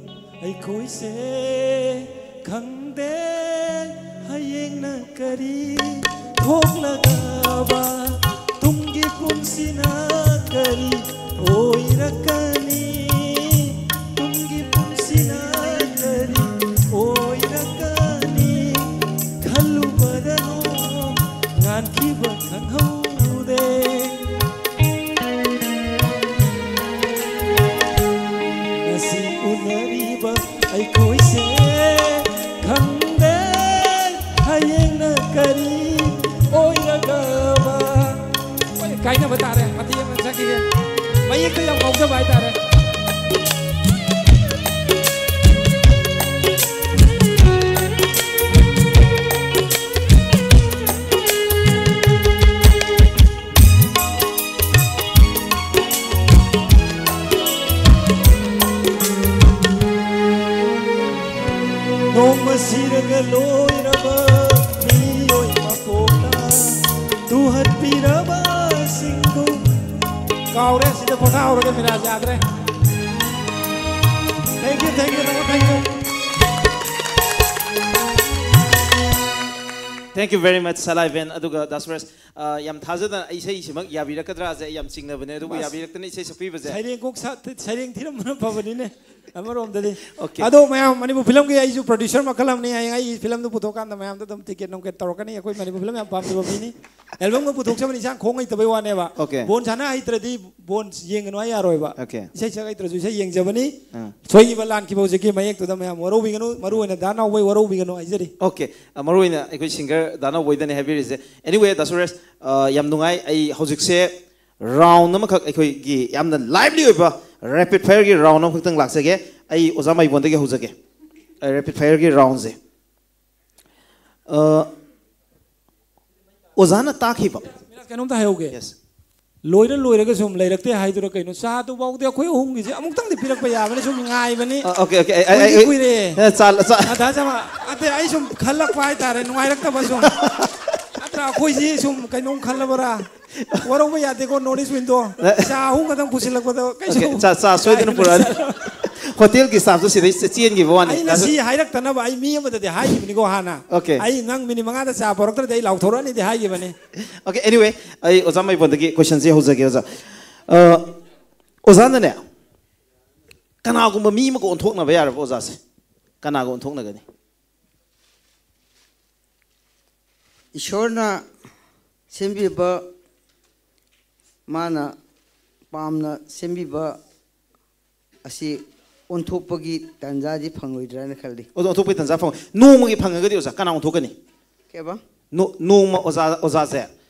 ꯑꯩꯈꯣꯏꯁꯦ ꯈꯪꯗꯦ ꯍꯌꯦꯡꯅ ꯀꯔꯤ ꯊꯣꯛꯂꯒꯕ ꯇꯨꯡꯒꯤ ꯄꯨꯟꯁꯤꯅ ꯀꯔꯤ ꯑꯣꯏꯔꯛꯀꯅꯤ? ꯇꯨꯡꯒꯤ ꯄꯨꯟꯁꯤꯅ ꯀꯔꯤ ꯑꯣꯏꯔꯛꯀꯅꯤ? ꯈꯜꯂꯨꯕꯗ ꯅꯣꯡ ꯉꯥꯟꯈꯤꯕ ꯈꯪꯍꯧꯗꯦ꯫ ꯉꯁꯤ ꯎꯅꯔꯤꯕ ꯑꯩꯈꯣꯏꯁꯦ ꯈꯪꯗꯦ ꯍꯌꯦꯡꯅ ꯀꯔꯤ ꯑꯣꯏꯔꯒꯕ꯫ ꯍꯣꯏ, ꯀꯥꯏꯅꯕ ꯇꯥꯔꯦ꯫ ꯃꯇꯦꯛ ꯑꯃ ꯆꯠꯈꯤꯒꯦ꯫ ꯃꯌꯦꯛꯇ ꯌꯥꯝ ꯉꯥꯎꯖꯕ ꯍꯥꯏꯇꯥꯔꯦ꯫ ꯅꯣꯡꯃ ꯁꯤꯔꯒ ꯂꯣꯏꯔꯕ ꯃꯤꯑꯣꯏ ꯃꯄꯣꯛꯅ ꯇꯨꯍꯠꯄꯤꯔꯕꯁꯤꯡꯗꯨ꯫ ꯀꯥꯎꯔꯦ, ꯁꯤꯗ ꯄꯣꯊꯥꯍꯧꯔꯒꯦ, ꯃꯤꯔꯥꯖ ꯌꯥꯗ꯭ꯔꯦ꯫ Thank you, thank you, ꯇꯥꯃꯣ, thank you꯫ Thank you very much, ꯁꯂꯥꯏꯕꯦꯟ꯫ ꯑꯗꯨꯒ ꯗꯥ ꯁꯨꯔꯦꯁ, ꯑ, ꯌꯥꯝ ꯊꯥꯖꯗꯅ ꯏꯁꯩꯁꯤꯃꯛ ꯌꯥꯕꯤꯔꯛꯀꯗ꯭ꯔꯥꯁꯦ ꯑꯩ ꯌꯥꯝ ꯆꯤꯡꯅꯕꯅꯦ, ꯑꯗꯨꯕꯨ ꯑꯁ, ꯌꯥꯕꯤꯔꯛꯇꯅ ꯏꯁꯩ ꯁꯛꯄꯤꯕꯁꯦ꯫ ꯁꯩꯔꯦꯡ ꯀꯣꯛ ꯁꯥ-, ꯁꯩꯔꯦꯡ ꯊꯤꯔꯝꯕꯅ ꯐꯕꯅꯤꯅꯦ, ꯑꯃꯔꯣꯝꯗꯗꯤ꯫ Okay꯫ ꯑꯗꯣ ꯃꯌꯥꯝ, ꯃꯅꯤꯄꯨꯔ ꯐꯤꯂꯝꯒꯤ ꯑꯩꯁꯨ producer ꯃꯈꯜ ꯑꯃꯅꯤ꯫ ꯍꯌꯦꯡ ꯑꯩ ꯐꯤꯂꯝꯗꯨ ꯄꯨꯊꯣꯛꯀꯥꯟꯗ ꯃꯌꯥꯝꯗ ꯑꯗꯨꯝ ticket ꯅꯨꯡꯀꯦꯠ ꯇꯧꯔꯛꯀꯅꯤ꯫ ꯑꯩꯈꯣꯏ ꯃꯅꯤꯄꯨꯔ ꯐꯤꯂꯝ ꯌꯥꯝ ꯄꯥꯝꯖꯕ ꯃꯤꯅꯤ꯫ Albumꯒ ꯄꯨꯊꯣꯛꯆꯕꯅꯤ, ꯏꯟꯁꯥꯡ ꯈꯣꯡ ꯍꯩꯇꯕꯩ ꯋꯥꯅꯦꯕ꯫ Okay꯫ ꯕꯣꯟ ꯁꯥꯟꯅ ꯍꯩꯇ꯭ꯔꯗꯤ ꯕꯣꯟ ꯌꯦꯡꯒꯅꯨ ꯍꯥꯏ ꯌꯥꯔꯣꯏꯕ꯫ Okay꯫ ꯏꯁꯩ ꯁꯛ ꯍꯩꯇ꯭ꯔꯁꯨ ꯏꯁꯩ ꯌꯦꯡꯖꯕꯅꯤ꯫ ꯑꯥ꯫ ꯁꯣꯏꯈꯤꯕ ꯂꯥꯟꯈꯤꯕ ꯍꯧꯖꯤꯛꯀꯤ ꯃꯌꯦꯛꯇꯨꯗ ꯃꯌꯥꯝ ꯋꯥꯔꯧꯕꯤꯒꯅꯨ, ꯃꯔꯨ ꯑꯣꯏꯅ ꯗꯥ ꯅꯥꯎꯕꯩ ꯋꯥꯔꯧꯕꯤꯒꯅꯨ ꯍꯥꯏꯖꯔꯤ꯫ Okay꯫ ꯑ, ꯃꯔꯨ ꯑꯣꯏꯅ ꯑꯩꯈꯣꯏ singer ꯗꯥ ꯅꯥꯎꯕꯣꯏꯗꯅꯦ ꯍꯥꯏꯕꯤꯔꯤꯁꯦ꯫ Anyway, ꯗꯥ ꯁꯨꯔꯦꯁ, ꯑ, ꯌꯥꯝ ꯅꯨꯡꯉꯥꯏ꯫ ꯑꯩ ꯍꯧꯖꯤꯛꯁꯦ round ꯑꯃꯈꯛ, ꯑꯩꯈꯣꯏꯒꯤ ꯌꯥꯝꯅ lively ꯑꯣꯏꯕ rapid fireꯒꯤ round ꯑꯃꯈꯛꯇꯪ ꯂꯥꯛꯆꯒꯦ꯫ ꯑꯩ ꯑꯣꯖꯥ ꯃꯥꯏꯕꯣꯟꯗꯒꯤ ꯍꯧꯖꯒꯦ꯫ ꯑ, rapid fireꯒꯤ roundꯁꯦ꯫ ꯑ, ꯑꯣꯖꯥꯅ ꯇꯥꯛꯈꯤꯕ꯫ ꯃꯤꯔꯥꯖ, ꯀꯩꯅꯣꯝꯇ ꯍꯥꯏꯍꯧꯒꯦ꯫ Yes꯫ ꯂꯣꯏꯔ ꯂꯣꯏꯔꯒ ꯁꯨꯝ ꯂꯩꯔꯛꯇꯦ ꯍꯥꯏꯗꯨꯔ ꯀꯩꯅꯣ, ꯆꯥꯗꯨꯐꯥꯎꯗꯤ ꯑꯩꯈꯣꯏ ꯑꯍꯨꯝꯒꯤꯁꯦ ꯑꯃꯨꯛꯇꯪꯗꯤ ꯄꯤꯔꯛꯄ ꯌꯥꯕꯅꯤ, ꯁꯨꯝ ꯉꯥꯏꯕꯅꯤ꯫ ꯑ, okay, okay꯫ ꯑꯩ, ꯑꯩ, ꯀꯨꯏꯗꯤ ꯑꯩ, ꯀꯨꯏꯔꯦ꯫ ꯑꯦ, ꯆꯥ-, ꯆꯥ-, ꯑꯗ ꯆꯥꯃ-, ꯑꯇꯩ ꯑꯩ ꯁꯨꯝ ꯈꯜꯂꯛꯄ ꯍꯥꯏꯇꯥꯔꯦ, ꯅꯨꯡꯉꯥꯏꯔꯛꯇꯕ ꯁꯨꯝ꯫ ꯅꯠꯇ꯭ꯔꯥ, ꯑꯩꯈꯣꯏꯁꯤ ꯁꯨꯝ ꯀꯩꯅꯣꯝ ꯈꯜꯂꯕ꯭ꯔꯥ? ꯋꯥꯔꯧꯕ ꯌꯥꯗꯦꯀꯣ, ꯅꯣꯔꯠ ꯏꯁ ꯋꯤꯟꯗꯣ꯫ ꯆꯥ ꯑꯍꯨꯝ ꯈꯛꯇꯪ ꯄꯨꯁꯤꯜꯂꯛꯄꯗ ꯀꯩꯁꯨ Okay, ꯆꯥ ꯆꯥ ꯁꯣꯏꯗꯅ ꯄꯨꯔꯛꯑꯅꯤ꯫ ꯍꯣꯇꯦꯜꯒꯤ ꯁ꯭ꯇꯥꯐꯇꯣ ꯁꯤꯗꯩ ꯆꯦꯟꯈꯤꯕ ꯋꯥꯅꯤ꯫ ꯑꯩꯅ ꯁꯤ ꯍꯥꯏꯔꯛꯇꯅꯕ ꯑꯩ ꯃꯤ ꯑꯃꯗꯗꯤ ꯍꯥꯏꯈꯤꯕꯅꯤꯀꯣ ꯍꯥꯟꯅ꯫ Okay. ꯑꯩ ꯅꯪ ꯃꯤꯅꯤꯠ ꯃꯉꯥꯗ ꯆꯥ ꯄꯨꯔꯛꯇ꯭ꯔꯗꯤ ꯑꯩ ꯂꯥꯎꯊꯣꯔꯛꯑꯅꯤꯗꯤ ꯍꯥꯏꯈꯤꯕꯅꯤ꯫ Okay, anyway, ꯑꯩ ꯑꯣꯖꯥ ꯃꯩꯕꯣꯟꯗꯒꯤ ꯀꯣꯏꯁꯟꯁꯦ ꯍꯧꯖꯒꯦ ꯑꯣꯖꯥ꯫ ꯑ, ꯑꯣꯖꯥꯅꯅꯦ ꯀꯅꯥꯒꯨꯝꯕ ꯃꯤ ꯑꯃꯒ ꯑꯣꯟꯊꯣꯛꯅꯕ ꯌꯥꯔꯕ ꯑꯣꯖꯥꯁꯦ? ꯀꯅꯥꯒ ꯑꯣꯟꯊꯣꯛꯅꯒꯅꯤ? ꯏꯁꯣꯔꯅ ꯁꯦꯝꯕꯤꯕ, ꯃꯥꯅ ꯄꯥꯝꯅ ꯁꯦꯝꯕꯤꯕ ꯑꯁꯤ ꯑꯣꯟꯊꯣꯛꯄꯒꯤ ꯇꯥꯟꯖꯥꯗꯤ ꯐꯪꯂꯣꯏꯗ꯭ꯔꯥꯅ ꯈꯜꯂꯤ꯫ ꯑꯣ, ꯑꯣꯟꯊꯣꯛꯄꯒꯤ ꯇꯥꯟꯖꯥ ꯐꯪ ꯅꯣꯡꯃꯒꯤ ꯐꯪꯉꯒꯗꯤ ꯑꯣꯖꯥ ꯀꯅꯥ ꯑꯣꯟꯊꯣꯛꯀꯅꯤ? ꯀꯩꯕ? ꯅꯣ- ꯅꯣꯡꯃ ꯑꯣꯖꯥ ꯑꯣꯖꯥꯁꯦ,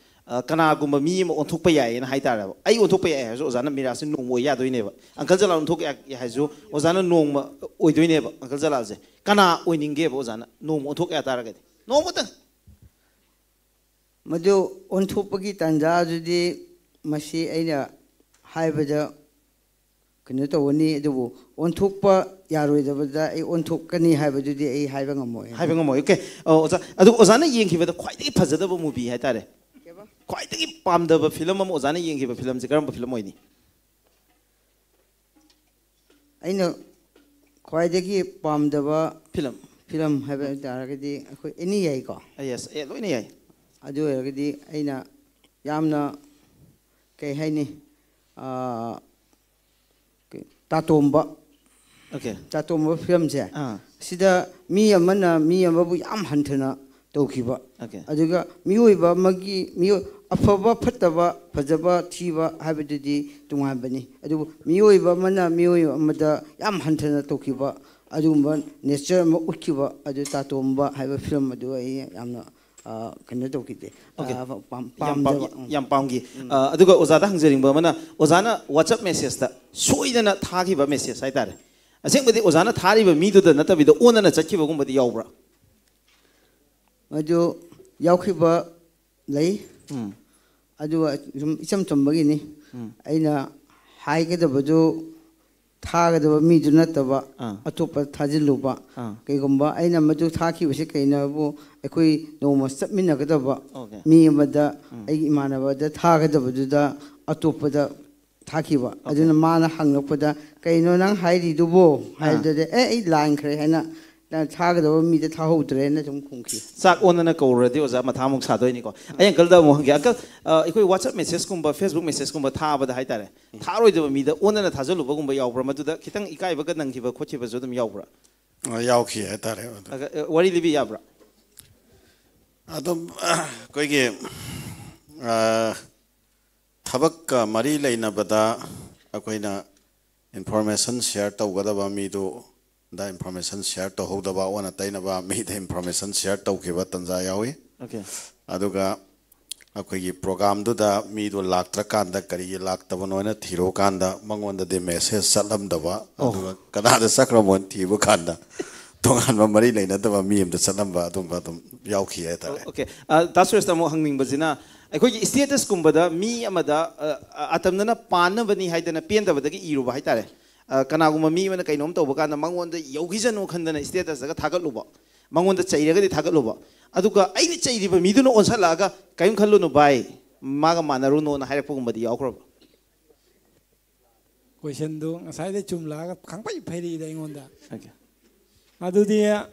ꯑ, ꯀꯅꯥꯒꯨꯝꯕ ꯃꯤ ꯑꯃ ꯑꯣꯟꯊꯣꯛꯄ ꯌꯥꯏꯌꯦꯅ ꯍꯥꯏꯇꯥꯔꯦꯕ꯫ ꯑꯩ ꯑꯣꯟꯊꯣꯛꯄ ꯌꯥꯏ ꯍꯥꯏꯔꯁꯨ ꯑꯣꯖꯥꯅ ꯃꯤꯔꯥꯁꯦ ꯅꯣꯡꯃ ꯑꯣꯏ ꯌꯥꯗꯣꯏꯅꯦꯕ꯫ ꯑꯪꯀꯜ ꯖꯂꯥꯜ ꯑꯣꯟꯊꯣꯛ ꯌꯥꯏ ꯍꯥꯏꯔꯁꯨ ꯑꯣꯖꯥꯅ ꯅꯣꯡꯃ ꯑꯣꯏꯗꯣꯏꯅꯦꯕ ꯑꯪꯀꯜ ꯖꯂꯥꯜꯁꯦ꯫ ꯀꯅꯥ ꯑꯣꯏꯅꯤꯡꯒꯦꯕ ꯑꯣꯖꯥꯅ ꯅꯣꯡꯃ ꯑꯣꯟꯊꯣꯛ ꯌꯥ ꯇꯥꯔꯒꯗꯤ? ꯅꯣꯡꯃꯇꯪ꯫ ꯃꯗꯨ ꯑꯣꯟꯊꯣꯛꯄꯒꯤ ꯇꯥꯟꯖꯥꯗꯨꯗꯤ ꯃꯁꯤ ꯑꯩꯅ ꯍꯥꯏꯕꯗ ꯀꯩꯅꯣ ꯇꯧꯒꯅꯤ, ꯑꯗꯨꯕꯨ ꯑꯣꯟꯊꯣꯛꯄ ꯌꯥꯔꯣꯏꯗꯕꯗ ꯑꯩ ꯑꯣꯟꯊꯣꯛꯀꯅꯤ ꯍꯥꯏꯕꯗꯨꯗꯤ ꯑꯩ ꯍꯥꯏꯕ ꯉꯝꯃꯣꯏ꯫ ꯍꯥꯏꯕ ꯉꯝꯃꯣꯏ꯫ Okay, ꯑ, ꯑꯣꯖꯥ, ꯑꯗꯨ ꯑꯣꯖꯥꯅ ꯌꯦꯡꯈꯤꯕꯗ ꯈ꯭ꯋꯥꯏꯗꯒꯤ ꯐꯖꯗꯕ movie ꯍꯥꯏꯇꯥꯔꯦ, ꯈ꯭ꯋꯥꯏꯗꯒꯤ ꯄꯥꯝꯗꯕ ꯐꯤꯂꯝ ꯑꯃ ꯑꯣꯖꯥꯅ ꯌꯦꯡꯈꯤꯕ ꯐꯤꯂꯝꯁꯦ ꯀꯔꯝꯕ ꯐꯤꯂꯝ ꯑꯣꯏꯅꯤ? ꯑꯩꯅ ꯈ꯭ꯋꯥꯏꯗꯒꯤ ꯄꯥꯝꯗꯕ ꯐꯤꯂꯝ꯫ ꯐꯤꯂꯝ ꯍꯥꯏꯕ ꯇꯥꯔꯒꯗꯤ ꯑꯩꯈꯣꯏ ꯑꯦꯅꯤ ꯌꯥꯏꯀꯣ꯫ ꯑ, yes, ꯑꯦ, ꯂꯣꯏꯅ ꯌꯥꯏ꯫ ꯑꯗꯨ ꯑꯣꯏꯔꯒꯗꯤ ꯑꯩꯅ ꯌꯥꯝꯅ, ꯀꯩ ꯍꯥꯏꯅꯤ, ꯑꯥ, ꯀꯩ- ꯇꯥꯇꯣꯝꯕ Okay. ꯇꯥꯇꯣꯝꯕ ꯐꯤꯂꯝꯁꯦ, ꯑꯥ꯫ ꯁꯤꯗ ꯃꯤ ꯑꯃꯅ ꯃꯤ ꯑꯃꯕꯨ ꯌꯥꯝ ꯍꯟꯊꯅ ꯇꯧꯈꯤꯕ, Okay. ꯑꯗꯨꯒ ꯃꯤꯑꯣꯏꯕ ꯑꯃꯒꯤ ꯃꯤꯑꯣꯏ ꯑꯐꯕ ꯐꯠꯇꯕ, ꯐꯖꯕ ꯊꯤꯕ ꯍꯥꯏꯕꯗꯨꯗꯤ ꯇꯣꯉꯥꯟꯕꯅꯤ, ꯑꯗꯨꯕꯨ ꯃꯤꯑꯣꯏꯕ ꯑꯃꯅ ꯃꯤꯑꯣꯏꯕ ꯑꯃꯗ ꯌꯥꯝ ꯍꯟꯊꯅ ꯇꯧꯈꯤꯕ, ꯑꯗꯨꯒꯨꯝꯕ ꯅꯦꯆꯔ ꯑꯃ ꯎꯠꯈꯤꯕ ꯑꯗꯨ ꯇꯥꯇꯣꯝꯕ ꯍꯥꯏꯕ ꯐꯤꯂꯝ ꯑꯗꯨ ꯑꯩ ꯌꯥꯝꯅ, ꯑ, ꯀꯩꯅꯣ ꯇꯧꯈꯤꯗꯦ꯫ Okay. ꯑ, ꯄꯥꯝ- ꯌꯥꯝ ꯄꯥꯝ- ꯄꯥꯝꯖꯕ꯫ ꯎꯝ꯫ ꯌꯥꯝ ꯄꯥꯝꯈꯤ꯫ ꯑ, ꯑꯗꯨꯒ ꯑꯣꯖꯥꯗ ꯍꯪꯖꯅꯤꯡꯕ ꯑꯃꯅ, ꯑꯣꯖꯥꯅ WhatsApp message ꯇ ꯁꯣꯏꯗꯅ ꯊꯥꯈꯤꯕ message ꯍꯥꯏꯇꯥꯔꯦ, ꯑꯁꯦꯡꯕꯗꯤ ꯑꯣꯖꯥꯅ ꯊꯥꯔꯤꯕ ꯃꯤꯗꯨꯗ ꯅꯠꯇꯕꯤꯗ ꯑꯣꯟꯅꯅ ꯆꯠꯈꯤꯕꯒꯨꯝꯕꯗꯤ ꯌꯥꯎꯕ꯭ꯔꯥ? ꯃꯗꯨ ꯌꯥꯎꯈꯤꯕ ꯂꯩ꯫ ꯎꯝ꯫ ꯑꯗꯨꯒ ꯁꯨꯝ ꯏꯆꯝ ꯆꯝꯕꯒꯤꯅꯤ꯫ ꯎꯝ꯫ ꯑꯩꯅ ꯍꯥꯏꯒꯗꯕꯗꯨ ꯊꯥꯒꯗꯕ ꯃꯤꯗꯨ ꯅꯠꯇꯕ ꯑꯥ꯫ ꯑꯇꯣꯞꯄ ꯊꯥꯖꯤꯜꯂꯨꯕ꯫ ꯑꯥ꯫ ꯀꯩꯒꯨꯝꯕ ꯑꯩꯅ ꯃꯗꯨ ꯊꯥꯈꯤꯕꯁꯤ ꯀꯩꯅꯣꯕꯨ, ꯑꯩꯈꯣꯏ ꯅꯣꯡꯃ ꯆꯠꯃꯤꯟꯅꯒꯗꯕ ꯑꯣꯀꯦ꯫ ꯃꯤ ꯑꯃꯗ, ꯎꯝ꯫ ꯑꯩꯒꯤ ꯏꯃꯥꯟꯅꯕꯗ ꯊꯥꯒꯗꯕꯗꯨꯗ ꯑꯇꯣꯞꯄꯗ ꯊꯥꯈꯤꯕ꯫ ꯑꯣꯀꯦ꯫ ꯑꯗꯨꯅ ꯃꯥꯅ ꯍꯪꯂꯛꯄꯗ, "ꯀꯩꯅꯣ ꯅꯪ ꯍꯥꯏꯔꯤꯗꯨꯕꯣ?" ꯑꯥ꯫ ꯍꯥꯏꯕꯗꯗꯤ, "ꯑꯦ, ꯑꯩ ꯂꯥꯟꯈ꯭ꯔꯦ" ꯍꯥꯏꯅ, ꯊꯥꯒꯗꯕ ꯃꯤꯗ ꯊꯥꯍꯧꯗ꯭ꯔꯦꯅ ꯑꯗꯨꯝ ꯈꯨꯝꯈꯤ꯫ ꯆꯥꯛ ꯑꯣꯟꯅꯅ ꯀꯧꯔꯨꯔꯗꯤ ꯑꯣꯖꯥ ꯃꯊꯥ ꯑꯃꯨꯛ ꯁꯥꯗꯣꯏꯅꯤꯀꯣ꯫ ꯑꯩ ꯑꯪꯀꯜꯗ ꯑꯃꯨꯛ ꯍꯪꯒꯦ꯫ ꯑꯪꯀꯜ, ꯑ, ꯑꯩꯈꯣꯏ WhatsApp messageꯀꯨꯝꯕ, Facebook messageꯀꯨꯝꯕ ꯊꯥꯕꯗ ꯍꯥꯏꯇꯥꯔꯦ, ꯊꯥꯔꯣꯏꯗꯕ ꯃꯤꯗ ꯑꯣꯟꯅꯅ ꯊꯥꯖꯜꯂꯨꯕꯒꯨꯝꯕ ꯌꯥꯎꯕ꯭ꯔꯥ? ꯃꯗꯨꯗ ꯈꯤꯇꯪ ꯏꯀꯥꯏꯕꯒ ꯅꯪꯈꯤꯕ ꯈꯣꯠꯈꯤꯕꯁꯨ ꯑꯗꯨꯝ ꯌꯥꯎꯕ꯭ꯔꯥ? ꯑ, ꯌꯥꯎꯈꯤ ꯍꯥꯏꯇꯥꯔꯦ, ꯑꯗꯨ꯫ ꯑ, ꯑ, ꯋꯥꯔꯤ ꯂꯤꯕꯤ ꯌꯥꯕ꯭ꯔꯥ? ꯑꯗꯨꯝ, ꯑꯩꯈꯣꯏꯒꯤ, ꯑ, ꯊꯕꯛꯀ ꯃꯔꯤ ꯂꯩꯅꯕꯗ ꯑꯩꯈꯣꯏꯅ information share ꯇꯧꯒꯗꯕ ꯃꯤꯗꯨꯗ information share ꯇꯧꯍꯧꯗꯕ, ꯑꯣꯟꯅ ꯇꯩꯅꯕ ꯃꯤꯗ information share ꯇꯧꯈꯤꯕ ꯇꯥꯟꯖꯥ ꯌꯥꯎꯏ꯫ ꯑꯣꯀꯦ꯫ ꯑꯗꯨꯒ ꯑꯩꯈꯣꯏꯒꯤ programꯗꯨꯗ ꯃꯤꯗꯣ ꯂꯥꯛꯇ꯭ꯔꯀꯥꯟꯗ ꯀꯔꯤꯒꯤ ꯂꯥꯛꯇꯕꯅꯣꯅ ꯊꯤꯔꯨꯀꯥꯟꯗ ꯃꯉꯣꯟꯗꯗꯤ message ꯆꯠꯂꯝꯗꯕ, ꯑꯣ꯫ ꯑꯗꯨꯒ ꯀꯅꯥꯗ ꯆꯠꯈ꯭ꯔꯕꯅꯣ ꯊꯤꯕ ꯀꯥꯟꯗ ꯇꯣꯉꯥꯟꯕ ꯃꯔꯤ ꯂꯩꯅꯗꯕ ꯃꯤ ꯑꯃꯗ ꯆꯠꯂꯝꯕ, ꯑꯗꯨꯝꯕ ꯑꯗꯨꯝ ꯌꯥꯎꯈꯤ ꯍꯥꯏꯇꯥꯔꯦ꯫ ꯑꯣꯀꯦ꯫ ꯑ, ꯗꯥ ꯁꯨꯔꯦꯁꯇ ꯑꯃꯨꯛ ꯍꯪꯅꯤꯡꯕꯁꯤꯅ, ꯑꯩꯈꯣꯏꯒꯤ statusꯀꯨꯝꯕꯗ ꯃꯤ ꯑꯃꯗ, ꯑ, ꯑ, ꯑꯇꯝꯅꯅ ꯄꯥꯟꯅꯕꯅꯤ ꯍꯥꯏꯗꯅ ꯄꯦꯟꯗꯕꯗꯒꯤ ꯏꯔꯨꯕ ꯍꯥꯏꯇꯥꯔꯦ꯫ ꯑ, ꯀꯅꯥꯒꯨꯝꯕ ꯃꯤ ꯑꯃꯅ ꯀꯩꯅꯣꯝ ꯇꯧꯕ ꯀꯥꯟꯗ ꯃꯉꯣꯟꯗ ꯌꯧꯈꯤꯁꯅꯨ ꯈꯟꯗꯅ statusꯇꯒ ꯊꯥꯒꯠꯂꯨꯕ, ꯃꯉꯣꯟꯗ ꯆꯩꯔꯒꯗꯤ ꯊꯥꯒꯠꯂꯨꯕ, ꯑꯗꯨꯒ ꯑꯩꯅ ꯆꯩꯔꯤꯕ ꯃꯤꯗꯨꯅ ꯑꯣꯟꯁꯜꯂꯛꯑꯒ, "ꯀꯔꯤꯝ ꯈꯜꯂꯨꯅꯨ ꯚꯥꯏ, ꯃꯥꯒ ꯃꯥꯟꯅꯔꯨꯅꯣꯅ" ꯍꯥꯏꯔꯛꯄꯒꯨꯝꯕꯗꯤ ꯌꯥꯎꯈ꯭ꯔꯕ? Questionꯗꯨ ꯉꯁꯥꯏꯗꯩ ꯆꯨꯝꯂꯛꯑꯒ ꯈꯪꯐꯩ ꯐꯩꯔꯤꯗ ꯑꯩꯉꯣꯟꯗ꯫ ꯑꯣꯀꯦ꯫ ꯑꯗꯨꯗꯤ ꯑ-,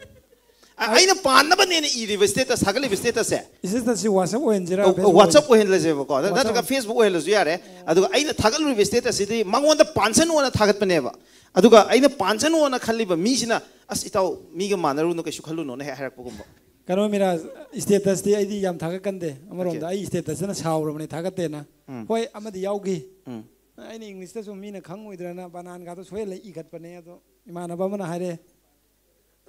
ꯑꯩꯅ ꯄꯥꯟꯅꯕꯅꯦꯅ ꯏꯔꯤꯕ status, ꯊꯥꯒꯠꯂꯤꯕ statusꯁꯦ꯫ Statusꯁꯤ WhatsApp ꯑꯣꯏꯍꯟꯁꯤꯔꯥ, ꯑ, Facebook WhatsApp ꯑꯣꯏꯍꯟꯁꯤꯔꯥ? ꯑꯣꯏꯍꯜꯂꯁꯦꯕꯀꯣ, ꯅꯠꯇ꯭ꯔꯒ WhatsApp꯫ Facebook ꯑꯣꯏꯍꯜꯂꯁꯨ ꯌꯥꯔꯦ꯫ ꯑꯗꯨꯒ ꯑꯩꯅ ꯊꯥꯒꯠꯂꯨꯔꯤꯕ statusꯁꯤꯗꯤ ꯃꯉꯣꯟꯗ ꯄꯥꯟꯁꯅꯨꯅ ꯊꯥꯒꯠꯄꯅꯦꯕ꯫ ꯑꯗꯨꯒ ꯑꯩꯅ ꯄꯥꯟꯁꯅꯨꯅ ꯈꯜꯂꯤꯕ ꯃꯤꯁꯤꯅ, "ꯑꯁ, ꯏꯇꯥꯎ, ꯃꯤꯒ ꯃꯥꯟꯅꯔꯨꯅꯨ, ꯀꯩꯁꯨ ꯈꯜꯂꯨꯅꯨꯅ" ꯍꯦꯛ ꯍꯥꯏꯔꯛꯄꯒꯨꯝꯕ꯫ ꯀꯩꯅꯣ ꯃꯤꯔꯥꯖ, statusꯇꯤ ꯑꯩꯗꯤ ꯌꯥꯝ ꯊꯥꯒꯠꯀꯟꯗꯦ꯫ ꯑꯃꯔꯣꯝꯗ ꯑꯣꯀꯦ꯫ ꯑꯩ statusꯇꯅ ꯁꯥꯎꯔꯕꯅꯦ, ꯊꯥꯒꯠꯇꯦꯅ꯫ ꯎꯝ꯫ ꯍꯣꯏ, ꯑꯃꯗꯤ ꯌꯥꯎꯈꯤ꯫ ꯎꯝ꯫ ꯑꯩꯅ Englishꯇ ꯁꯨꯝ ꯃꯤꯅ ꯈꯪꯉꯣꯏꯗ꯭ꯔꯅ ꯕꯅꯥꯟꯒꯗꯣ ꯁꯣꯏꯍꯜꯂ ꯏꯈꯠꯄꯅꯦ, ꯑꯗꯣ ꯏꯃꯥꯟꯅꯕ ꯑꯃꯅ ꯍꯥꯏꯔꯦ,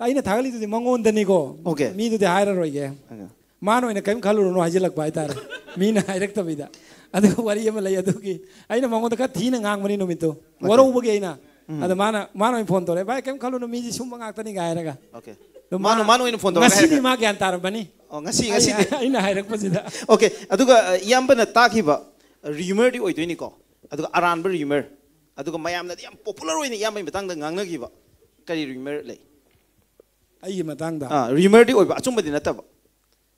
ꯑꯩꯅ ꯊꯥꯒꯠꯂꯤꯗꯨꯗꯤ ꯃꯉꯣꯟꯗꯅꯤꯀꯣ꯫ ꯑꯣꯀꯦ꯫ ꯃꯤꯗꯨꯗꯤ ꯍꯥꯏꯔꯔꯣꯏꯒꯦ꯫ ꯑꯣꯀꯦ꯫ ꯃꯥꯅ ꯑꯣꯏꯅ ꯀꯔꯤꯝ ꯈꯜꯂꯨꯔꯨꯅꯨ ꯍꯥꯏꯖꯤꯜꯂꯛꯄ ꯍꯥꯏꯇꯥꯔꯦ꯫ ꯃꯤꯅ ꯍꯥꯏꯔꯛꯇꯕꯤꯗ꯫ ꯑꯗꯨꯒ ꯋꯥꯔꯤ ꯑꯃ ꯂꯩ ꯑꯗꯨꯒꯤ꯫ ꯑꯩꯅ ꯃꯉꯣꯟꯗ ꯈꯔ ꯊꯤꯅ ꯉꯥꯡꯕꯅꯤ ꯅꯨꯃꯤꯠꯇꯣ꯫ ꯑꯣꯀꯦ꯫ ꯋꯥꯔꯧꯕꯒꯤ ꯑꯩꯅ꯫ ꯎꯝ꯫ ꯑꯗ ꯃꯥꯅ, ꯃꯥꯅ ꯑꯣꯏꯅ phone ꯇꯧꯔꯛꯑꯦ, "ꯚꯥꯏ, ꯀꯔꯤꯝ ꯈꯜꯂꯨꯅꯨ, ꯃꯤꯁꯤ ꯁꯨꯝꯕ ꯉꯥꯛꯇꯅꯤꯒ" ꯍꯥꯏꯔꯒ꯫ ꯑꯣꯀꯦ꯫ ꯑꯗꯣ ꯃꯥꯅ, ꯃꯥ-, ꯃꯥꯅ ꯑꯣꯏꯅ phone ꯇꯧꯔꯛꯑꯦ ꯉꯁꯤꯗꯤ ꯍꯥꯏꯔꯒ? ꯃꯥ ꯒ꯭ꯌꯥꯟ ꯇꯥꯔꯝꯃꯅꯤ꯫ ꯑꯣ, ꯉꯁꯤ, ꯑꯩ, ꯉꯁꯤꯗꯤ꯫ ꯑꯩꯅ ꯍꯥꯏꯔꯛꯄꯁꯤꯗ꯫ ꯑꯣꯀꯦ꯫ ꯑꯗꯨꯒ, ꯑ, ꯏꯌꯥꯝꯕꯅ ꯇꯥꯈꯤꯕ rumourꯗꯤ ꯑꯣꯏꯗꯣꯏꯅꯤꯀꯣ꯫ ꯑꯗꯨꯒ ꯑꯔꯥꯟꯕ rumour꯫ ꯑꯗꯨꯒ ꯃꯌꯥꯝꯅꯗꯤ ꯌꯥꯝ ꯄꯣꯄꯨꯂꯔ ꯑꯣꯏꯅ ꯏꯌꯥꯝꯕꯒꯤ ꯃꯇꯥꯡꯗ ꯉꯥꯡꯅꯈꯤꯕ ꯀꯔꯤ ꯔꯤꯃꯔ ꯂꯩ? ꯑꯩꯒꯤ ꯃꯇꯥꯡꯗ ꯑꯥ, ꯔꯤꯃꯔꯗꯤ ꯑꯣꯏꯕ, ꯑꯆꯨꯝꯕꯗꯤ ꯅꯠꯇꯕ.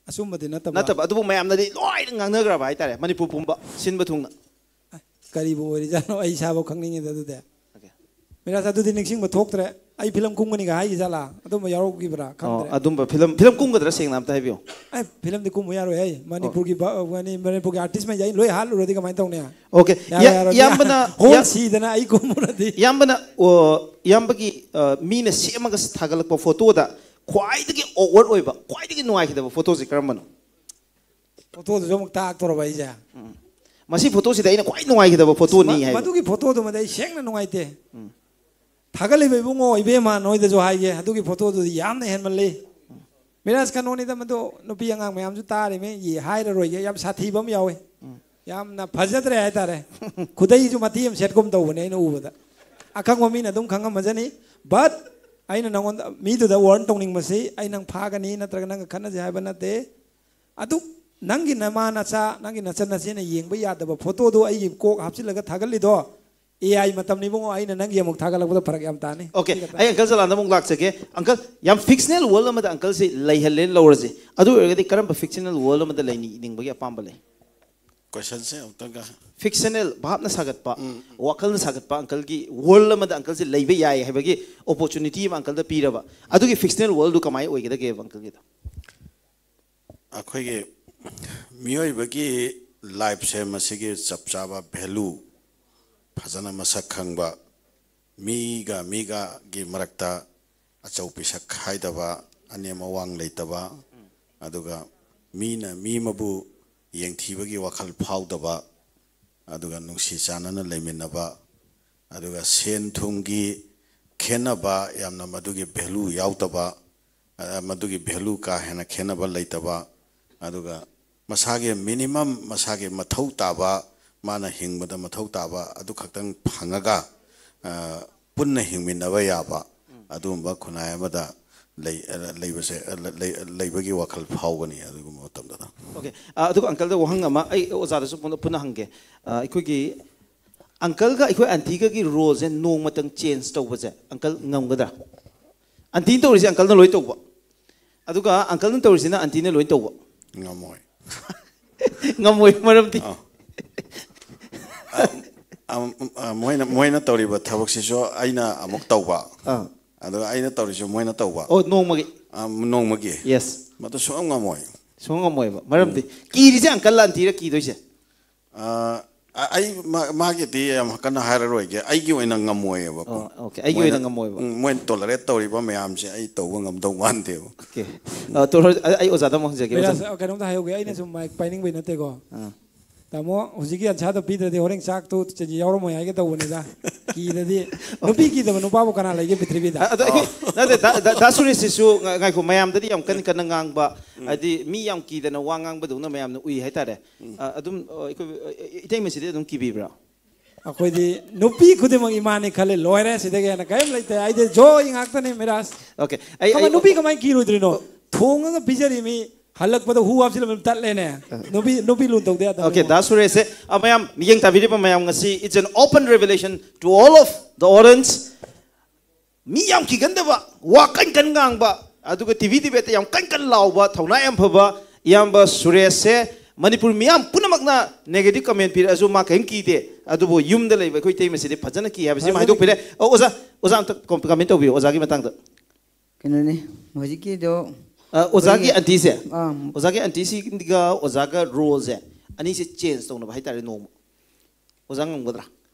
ꯑꯆꯨꯝꯕꯗꯤ ꯅꯠꯇꯕ. ꯅꯠꯇꯕ, ꯑꯗꯨꯕꯨ ꯃꯌꯥꯝꯅꯗꯤ ꯂꯣꯏꯅ ꯉꯥꯡꯅꯈ꯭ꯔꯕ ꯍꯥꯏꯇꯥꯔꯦ, ꯃꯅꯤꯄꯨꯔ ꯄꯨꯝꯕ ꯁꯤꯟꯕ ꯊꯨꯡꯅ. ꯀꯔꯤꯕꯨ ꯑꯣꯏꯔꯤꯖꯥꯠꯅꯣ? ꯑꯩ ꯏꯁꯥꯐꯥꯎ ꯈꯪꯅꯤꯡꯉꯤꯗ ꯑꯗꯨꯗꯤ. Okay. ꯃꯤꯔꯥꯖ, ꯑꯗꯨꯗꯤ ꯅꯤꯡꯁꯤꯡꯕ ꯊꯣꯛꯇ꯭ꯔꯦ. ꯑꯩ ꯐꯤꯂꯝ ꯀꯨꯝꯒꯅꯤꯒ ꯍꯥꯏꯈꯤ ꯖꯥꯠꯂꯥ? ꯑꯗꯨꯝꯕ ꯌꯥꯎꯔꯛꯈꯤꯕ꯭ꯔꯥ? ꯑꯣ, ꯈꯪꯗ꯭ꯔꯦ. ꯑꯗꯨꯝꯕ ꯐꯤꯂꯝ ꯐꯤꯂꯝ ꯀꯨꯝꯒꯗ꯭ꯔꯥ, ꯁꯦꯡꯅ ꯑꯝꯇ ꯍꯥꯏꯕꯤꯌꯨ? ꯑꯦ, ꯐꯤꯂꯝꯗꯤ ꯀꯨꯝꯕ ꯌꯥꯔꯣꯏ ꯍꯦ. ꯃꯅꯤꯄꯨꯔꯒꯤ ꯕ- ꯃꯅꯤ- ꯃꯅꯤꯄꯨꯔꯒꯤ ꯑꯥꯔꯇꯤꯁ ꯃꯩꯁꯦ ꯑꯩ ꯂꯣꯏ ꯍꯥꯠꯂꯨꯔꯗꯤ ꯀꯃꯥꯏꯅ ꯇꯧꯅꯤ? Okay. ꯌꯥꯔꯣꯏ, ꯌꯥꯔꯣꯏ. ꯏꯌꯥꯝꯕꯅ ꯍꯣꯜ ꯏꯌꯥꯝ- ꯁꯤꯗꯅ ꯑꯩ ꯀꯨꯝꯃꯨꯔꯗꯤ. ꯏꯌꯥꯝꯕꯅ, ꯑꯣ, ꯏꯌꯥꯝꯕꯒꯤ, ꯑ, ꯃꯤꯅ ꯁꯦꯝꯃꯒ ꯊꯥꯒꯠꯂꯛꯄ ꯐꯣꯇꯣꯗ ꯈ꯭ꯋꯥꯏꯗꯒꯤ ꯑꯣꯛꯋꯥꯔꯗ ꯑꯣꯏꯕ, ꯈ꯭ꯋꯥꯏꯗꯒꯤ ꯅꯨꯡꯉꯥꯏꯈꯤꯗꯕ ꯐꯣꯇꯣꯁꯦ ꯀꯔꯝꯕꯅꯣ? ꯐꯣꯇꯣꯗꯨꯁꯨ ꯑꯃꯨꯛ ꯇꯥꯛꯇꯣꯔꯕ ꯑꯩꯁꯦ. ꯃꯁꯤ ꯐꯣꯇꯣꯁꯤꯗ ꯑꯩꯅ ꯈ꯭ꯋꯥꯏ ꯅꯨꯡꯉꯥꯏꯈꯤꯗꯕ ꯐꯣꯇꯣꯅꯤ ꯃ- ꯍꯥꯏꯕ. ꯃꯗꯨꯒꯤ ꯐꯣꯇꯣꯗꯨꯃꯗꯤ ꯑꯩ ꯁꯦꯡꯅ ꯅꯨꯡꯉꯥꯏꯇꯦ. ꯊꯥꯒꯠꯂꯤꯕ ꯏꯕꯨꯡꯉꯣ, ꯏꯕꯦꯝꯃ, ꯅꯣꯏꯗꯁꯨ ꯍꯥꯏꯒꯦ, ꯑꯗꯨꯒꯤ ꯐꯣꯇꯣꯗꯨꯗꯤ ꯌꯥꯝꯅ ꯍꯦꯟꯃꯜꯂꯤ. ꯃꯤꯔꯥꯖ, ꯀꯩꯅꯣꯅꯤꯗ ꯃꯗꯨ, ꯅꯨꯄꯤ ꯑꯉꯥꯡ ꯃꯌꯥꯝꯁꯨ ꯇꯥꯔꯤꯃꯤ, ꯌꯦ ꯍꯥꯏꯔꯔꯣꯏꯒꯦ. ꯌꯥꯝ ꯁꯥꯊꯤꯕ ꯑꯃ ꯌꯥꯎꯋꯦ. ꯌꯥꯝꯅ ꯐꯖꯗ꯭ꯔꯦ ꯍꯥꯏꯇꯥꯔꯦ. ꯈꯨꯗꯩꯁꯨ ꯃꯇꯦꯛ ꯑꯃ ꯁꯦꯠꯀꯨꯝ ꯇꯧꯕꯅꯦ ꯑꯩꯅ ꯎꯕꯗ. ꯑꯈꯪꯕ ꯃꯤꯅ ꯑꯗꯨꯝ ꯈꯪꯉꯝꯃꯖꯅꯤ. But ꯑꯩꯅ ꯅꯉꯣꯟꯗ, ꯃꯤꯗꯨꯗ ꯋꯥꯔꯟ ꯇꯧꯅꯤꯡꯕꯁꯤ, ꯑꯩ ꯅꯪ ꯐꯥꯒꯅꯤ ꯅꯠꯇ꯭ꯔꯒ ꯅꯪꯒ ꯈꯠꯅꯁꯦ ꯍꯥꯏꯕ ꯅꯠꯇꯦ. ꯑꯗꯨ ꯅꯪꯒꯤ ꯅꯃꯥ ꯅꯆꯥ, ꯅꯪꯒꯤ ꯅꯆꯟ ꯅꯆꯦꯅ ꯌꯦꯡꯕ ꯌꯥꯗꯕ ꯐꯣꯇꯣꯗꯣ ꯑꯩꯒꯤ ꯀꯣꯛ ꯍꯥꯞꯆꯤꯜꯂꯒ ꯊꯥꯒꯠꯂꯤꯗꯣ, ꯑꯦ ꯑꯥꯏ ꯃꯇꯝꯅꯤ ꯏꯕꯨꯡꯉꯣ. ꯑꯩꯅ ꯅꯪꯒꯤ ꯑꯃꯨꯛ ꯊꯥꯒꯠꯂꯛꯄꯗ ꯐꯔꯛ ꯌꯥꯝ ꯇꯥꯅꯤ. Okay, ꯑꯩ ꯑꯪꯀꯜ ꯖꯂꯥꯟꯗ ꯑꯃꯨꯛ ꯂꯥꯛꯆꯒꯦ. ꯑꯪꯀꯜ, ꯌꯥꯝ ꯐꯤꯛꯁꯅꯦꯜ ꯋꯥꯔꯜ ꯑꯃꯗ ꯑꯪꯀꯜꯁꯦ ꯂꯩꯍꯜꯂꯦꯅ ꯂꯧꯔꯁꯦ. ꯑꯗꯨ ꯑꯣꯏꯔꯒꯗꯤ ꯀꯔꯝꯕ ꯐꯤꯛꯁꯅꯦꯜ ꯋꯥꯔꯜ ꯑꯃꯗ ꯂꯩꯅꯤꯡꯕꯒꯤ ꯑꯄꯥꯝꯕ ꯂꯩ? ꯀꯣꯏꯁꯟꯁꯦ ꯑꯃꯨꯛꯇꯪꯒ ꯐꯤꯛꯁꯅꯦꯜ, ꯚꯥꯞꯅ ꯁꯥꯒꯠꯄ, ꯋꯥꯈꯜꯅ ꯁꯥꯒꯠꯄ ꯑꯪꯀꯜꯒꯤ ꯋꯥꯔꯜ ꯑꯃꯗ ꯑꯪꯀꯜꯁꯦ ꯂꯩꯕ ꯌꯥꯏ ꯍꯥꯏꯕꯒꯤ ꯑꯣꯄꯣꯔꯆꯨꯅꯤꯇꯤ ꯑꯃ ꯑꯪꯀꯜꯗ ꯄꯤꯔꯕ, ꯑꯗꯨꯒꯤ ꯐꯤꯛꯁꯅꯦꯜ ꯋꯥꯔꯜꯗꯨ ꯀꯃꯥꯏꯅ ꯑꯣꯏꯒꯗꯒꯦꯕ ꯑꯪꯀꯜꯒꯤꯗꯣ? ꯑꯩꯈꯣꯏꯒꯤ ꯃꯤꯑꯣꯏꯕꯒꯤ ꯂꯥꯏꯐꯁꯦ ꯃꯁꯤꯒꯤ ꯆꯞ ꯆꯥꯕ ꯚꯦꯂꯨ ꯐꯖꯅ ꯃꯁꯛ ꯈꯪꯕ, ꯃꯤꯒ ꯃꯤꯒꯒꯤ ꯃꯔꯛꯇ ꯑꯆꯧ ꯄꯤꯁꯛ ꯈꯥꯏꯗꯕ, ꯑꯅꯦꯝ ꯑꯋꯥꯡ ꯂꯩꯇꯕ, ꯑꯗꯨꯒ ꯃꯤꯅ ꯃꯤ ꯑꯃꯕꯨ ꯌꯦꯡꯊꯤꯕꯒꯤ ꯋꯥꯈꯜ ꯐꯥꯎꯗꯕ, ꯑꯗꯨꯒ ꯅꯨꯡꯁꯤ ꯆꯥꯟꯅꯅ ꯂꯩꯃꯤꯟꯅꯕ, ꯑꯗꯨꯒ ꯁꯦꯟ ꯊꯨꯝꯒꯤ ꯈꯦꯟꯅꯕ, ꯌꯥꯝꯅ ꯃꯗꯨꯒꯤ ꯚꯦꯂꯨ ꯌꯥꯎꯗꯕ, ꯑ, ꯃꯗꯨꯒꯤ ꯚꯦꯂꯨ ꯀꯥ ꯍꯦꯟꯅ ꯈꯦꯟꯅꯕ ꯂꯩꯇꯕ, ꯑꯗꯨꯒ ꯃꯁꯥꯒꯤ ꯃꯤꯅꯤꯃꯝ, ꯃꯁꯥꯒꯤ ꯃꯊꯧ ꯇꯥꯕ, ꯃꯥꯅ ꯍꯤꯡꯕꯗ ꯃꯊꯧ ꯇꯥꯕ ꯑꯗꯨ ꯈꯛꯇꯪ ꯐꯪꯉꯒ, ꯑ, ꯄꯨꯟꯅ ꯍꯤꯡꯃꯤꯟꯅꯕ ꯌꯥꯕ ꯑꯗꯨꯒꯨꯝꯕ ꯈꯨꯟꯅꯥꯏ ꯑꯃꯗ ꯂꯩ-, ꯑ, ꯂꯩꯕꯁꯦ, ꯑ, ꯂꯩ-, ꯂꯩꯕꯒꯤ ꯋꯥꯈꯜ ꯐꯥꯎꯒꯅꯤ ꯑꯗꯨꯒꯨꯝꯕ ꯃꯇꯝꯗꯨꯗ꯫ Okay. ꯑ, ꯑꯗꯨꯒ ꯑꯪꯀꯜꯗ ꯋꯥꯍꯪ ꯑꯃ ꯑꯩ ꯑꯣꯖꯥꯗꯁꯨ ꯄꯨꯟꯅ ꯄꯨꯟꯅ ꯍꯪꯒꯦ. ꯑ, ꯑꯩꯈꯣꯏꯒꯤ ꯑꯪꯀꯜꯒ ꯑꯩꯈꯣꯏ ꯑꯟꯇꯤꯒꯒꯤ ꯔꯣꯜꯁꯦ ꯅꯣꯡꯃꯇꯪ ꯆꯦꯟꯖ ꯇꯧꯕꯁꯦ ꯑꯪꯀꯜ ꯉꯝꯒꯗ꯭ꯔꯥ? ꯑꯟꯇꯤꯅ ꯇꯧꯔꯤꯁꯦ ꯑꯪꯀꯜꯅ ꯂꯣꯏ ꯇꯧꯕ, ꯑꯗꯨꯒ ꯑꯪꯀꯜꯅ ꯇꯧꯔꯤꯁꯤꯅ ꯑꯟꯇꯤꯅ ꯂꯣꯏ ꯇꯧꯕ꯫ ꯉꯝꯃꯣꯏ꯫ ꯉꯝꯃꯣꯏ, ꯃꯔꯝꯗꯤ? ꯑꯥ꯫ ꯑ, ꯑ, ꯑ, ꯃꯣꯏꯅ ꯃꯣꯏꯅ ꯇꯧꯔꯤꯕ ꯊꯕꯛꯁꯤꯁꯨ ꯑꯩꯅ ꯑꯃꯨꯛ ꯇꯧꯕ, ꯑꯥ, ꯑꯗꯨꯒ ꯑꯩꯅ ꯇꯧꯔꯤꯁꯨ ꯃꯣꯏꯅ ꯇꯧꯕ꯫ ꯑꯣ, ꯅꯣꯡꯃꯒꯤ? ꯑ, ꯅꯣꯡꯃꯒꯤ꯫ ꯌꯦꯁ꯫ ꯃꯗꯨ ꯁꯨꯡꯉꯝ ꯉꯝꯃꯣꯏ꯫ ꯁꯨꯡꯉꯝ ꯉꯝꯃꯣꯏꯕ꯫ ꯃꯔꯝꯗꯤ ꯀꯤꯔꯤꯁꯦ ꯑꯪꯀꯜ ꯑꯟꯇꯤꯔ ꯀꯤꯗꯣꯏꯁꯦ? ꯑ, ꯑ, ꯑꯩ ꯃꯥ- ꯃꯥꯒꯤꯗꯤ ꯌꯥꯝ ꯀꯟꯅ ꯍꯥꯏꯔꯔꯣꯏꯒꯦ, ꯑꯩꯒꯤ ꯑꯃꯣꯏꯅ ꯉꯝꯃꯣꯏꯕ꯫ ꯑꯣ, okay, ꯑꯩꯒꯤ ꯑꯣꯏꯅ ꯉꯝꯃꯣꯏꯕ꯫ ꯎꯝ, ꯃꯣꯏꯅ ꯇꯣꯂꯔꯦꯠ ꯇꯧꯔꯤꯕ ꯃꯌꯥꯝꯁꯦ ꯑꯩ ꯇꯧꯕ ꯉꯝꯗꯧ ꯃꯥꯟꯗꯦꯕ꯫ ꯑꯣꯀꯦ꯫ ꯑ, ꯇꯣꯔꯣ-, ꯑ- ꯑꯩ ꯑꯣꯖꯥꯗ ꯑꯃꯨꯛ ꯍꯪꯖꯒꯦ, ꯑꯣꯖꯥ꯫ ꯃꯤꯔꯥꯖ, ꯑ, ꯀꯩꯅꯣꯝꯇ ꯍꯥꯏꯍꯧꯒꯦ, ꯑꯩꯅ ꯁꯨꯝ ꯃꯥꯏꯛ ꯄꯥꯏꯅꯤꯡꯕꯩ ꯅꯠꯇꯦꯀꯣ꯫ ꯑꯥ꯫ ꯇꯥꯃꯣ, ꯍꯧꯖꯤꯛꯀꯤ ꯑꯟꯁꯥꯗꯣ ꯄꯤꯗ꯭ꯔꯗꯤ ꯍꯣꯔꯦꯟ ꯆꯥꯛꯇꯣ ꯆꯦꯟꯖꯤ ꯌꯥꯎꯔꯝꯃꯣꯏ ꯍꯥꯏꯒꯦ ꯇꯧꯕꯅꯤꯗ꯫ ꯀꯤꯗꯗꯤ, ꯅꯨꯄꯤ ꯀꯤꯗꯕ ꯅꯨꯄꯥꯕꯨ ꯀꯅꯥ ꯂꯩꯒꯦ ꯄ꯭ꯔꯤꯊꯤꯕꯤꯗ? ꯑ- ꯑꯗꯣ ꯑꯩꯈꯣꯏ, ꯅꯠꯇꯦ, ꯗꯥ- ꯗꯥ- ꯗꯥ ꯁꯨꯔꯦꯁꯁꯤꯁꯨ ꯉ- ꯉꯥꯏꯈꯣ, ꯃꯌꯥꯝꯗꯗꯤ ꯌꯥꯝ ꯀꯟꯅ ꯀꯟꯅ ꯉꯥꯡꯕ, ꯍꯥꯏꯗꯤ ꯃꯤ ꯌꯥꯝ ꯀꯤꯗꯅ ꯋꯥ ꯉꯥꯡꯕꯗꯧꯅ ꯃꯌꯥꯝꯅ ꯎꯏ ꯍꯥꯏꯇꯥꯔꯦ꯫ ꯑ, ꯑꯗꯨꯝ, ꯑ, ꯑꯩꯈꯣꯏ, ꯑ, ꯏꯇꯩꯃꯁꯤꯗꯤ ꯑꯗꯨꯝ ꯀꯤꯕꯤꯕ꯭ꯔꯥ? ꯑꯩꯈꯣꯏꯗꯤ ꯅꯨꯄꯤ ꯈꯨꯗꯤꯡꯃꯛ ꯏꯃꯥꯅꯤ ꯈꯜꯂꯦ, ꯂꯣꯏꯔꯦ꯫ ꯁꯤꯗꯒꯤ ꯍꯦꯟꯅ ꯀꯔꯤꯝ ꯂꯩꯇꯦ꯫ ꯑꯩꯗꯤ ꯖꯣꯏ ꯉꯥꯛꯇꯅꯤ, ꯃꯤꯔꯥꯖ꯫ ꯑꯣꯀꯦ, ꯑꯩ- ꯀꯃꯥꯏ ꯑꯩ- ꯅꯨꯄꯤ ꯀꯃꯥꯏꯅ ꯀꯤꯔꯣꯏꯗ꯭ꯔꯤꯅꯣ? ꯊꯣꯡꯉꯒ ꯄꯤꯖꯔꯤ ꯃꯤ, ꯍꯜꯂꯛꯄꯗ ꯍꯨ ꯍꯥꯞꯆꯤꯜꯂꯝꯕ ꯇꯠꯂꯦꯅꯦ꯫ ꯅꯨꯄꯤ ꯅꯨꯄꯤ ꯂꯨꯟ ꯇꯧꯗ ꯌꯥꯗꯕ꯫ ꯑꯣꯀꯦ, ꯗꯥ ꯁꯨꯔꯦꯁꯁꯦ, ꯑ, ꯃꯌꯥꯝ ꯃꯤꯠꯌꯦꯡ ꯇꯥꯕꯤꯔꯤꯕ ꯃꯌꯥꯝ, ꯉꯁꯤ it's an open revelation to all of the audience. ꯃꯤ ꯌꯥꯝ ꯀꯤꯒꯟꯗꯕ, ꯋꯥ ꯀꯟ ꯀꯟ ꯉꯥꯡꯕ, ꯑꯗꯨꯒ ꯇꯤ ꯚꯤ ꯗꯤꯕꯦꯠꯇ ꯌꯥꯝ ꯀꯟ ꯀꯟ ꯂꯥꯎꯕ, ꯊꯧꯅꯥ ꯌꯥꯝ ꯐꯕ ꯏꯌꯥꯝꯕ ꯁꯨꯔꯦꯁꯁꯦ ꯃꯅꯤꯄꯨꯔ ꯃꯤꯌꯥꯝ ꯄꯨꯝꯅꯃꯛꯅ ꯅꯦꯒꯦꯇꯤꯚ ꯀꯃꯦꯟ ꯄꯤꯔꯛꯑꯁꯨ ꯃꯥ ꯀꯔꯤꯝ ꯀꯤꯗꯦ꯫ ꯑꯗꯨꯕꯨ ꯌꯨꯝꯗ ꯂꯩꯕ ꯑꯩꯈꯣꯏ ꯏꯇꯩꯃꯁꯤꯗꯤ ꯐꯖꯅ ꯀꯤ ꯍꯥꯏꯕꯁꯤ ꯐꯖꯅ ꯍꯥꯏꯗꯣꯛꯄꯤꯔꯦ꯫ ꯑꯣ, ꯑꯣꯖꯥ, ꯑꯣꯖꯥ ꯑꯝꯇ ꯀꯣꯝ- ꯀꯃꯦꯟ ꯇꯧꯕꯤꯌꯨ ꯑꯣꯖꯥꯒꯤ ꯃꯇꯥꯡꯗ꯫ ꯀꯩꯅꯣꯅꯤ, ꯍꯧꯖꯤꯛꯀꯤꯗꯣ ꯑ, ꯑꯣꯖꯥꯒꯤ ꯑꯩꯈꯣꯏꯒꯤ- ꯑꯟꯇꯤꯁꯦ, ꯑꯥ, ꯑꯣꯖꯥꯒꯤ ꯑꯟꯇꯤꯁꯤꯒ ꯑꯣꯖꯥꯒ ꯔꯣꯜꯁꯦ ꯑꯅꯤꯁꯦ ꯆꯦꯟꯖ ꯇꯧꯅꯕ ꯍꯥꯏꯇꯥꯔꯦ ꯅꯣꯡꯃ꯫ ꯑꯣꯖꯥ ꯉꯝꯒꯗ꯭ꯔꯥ?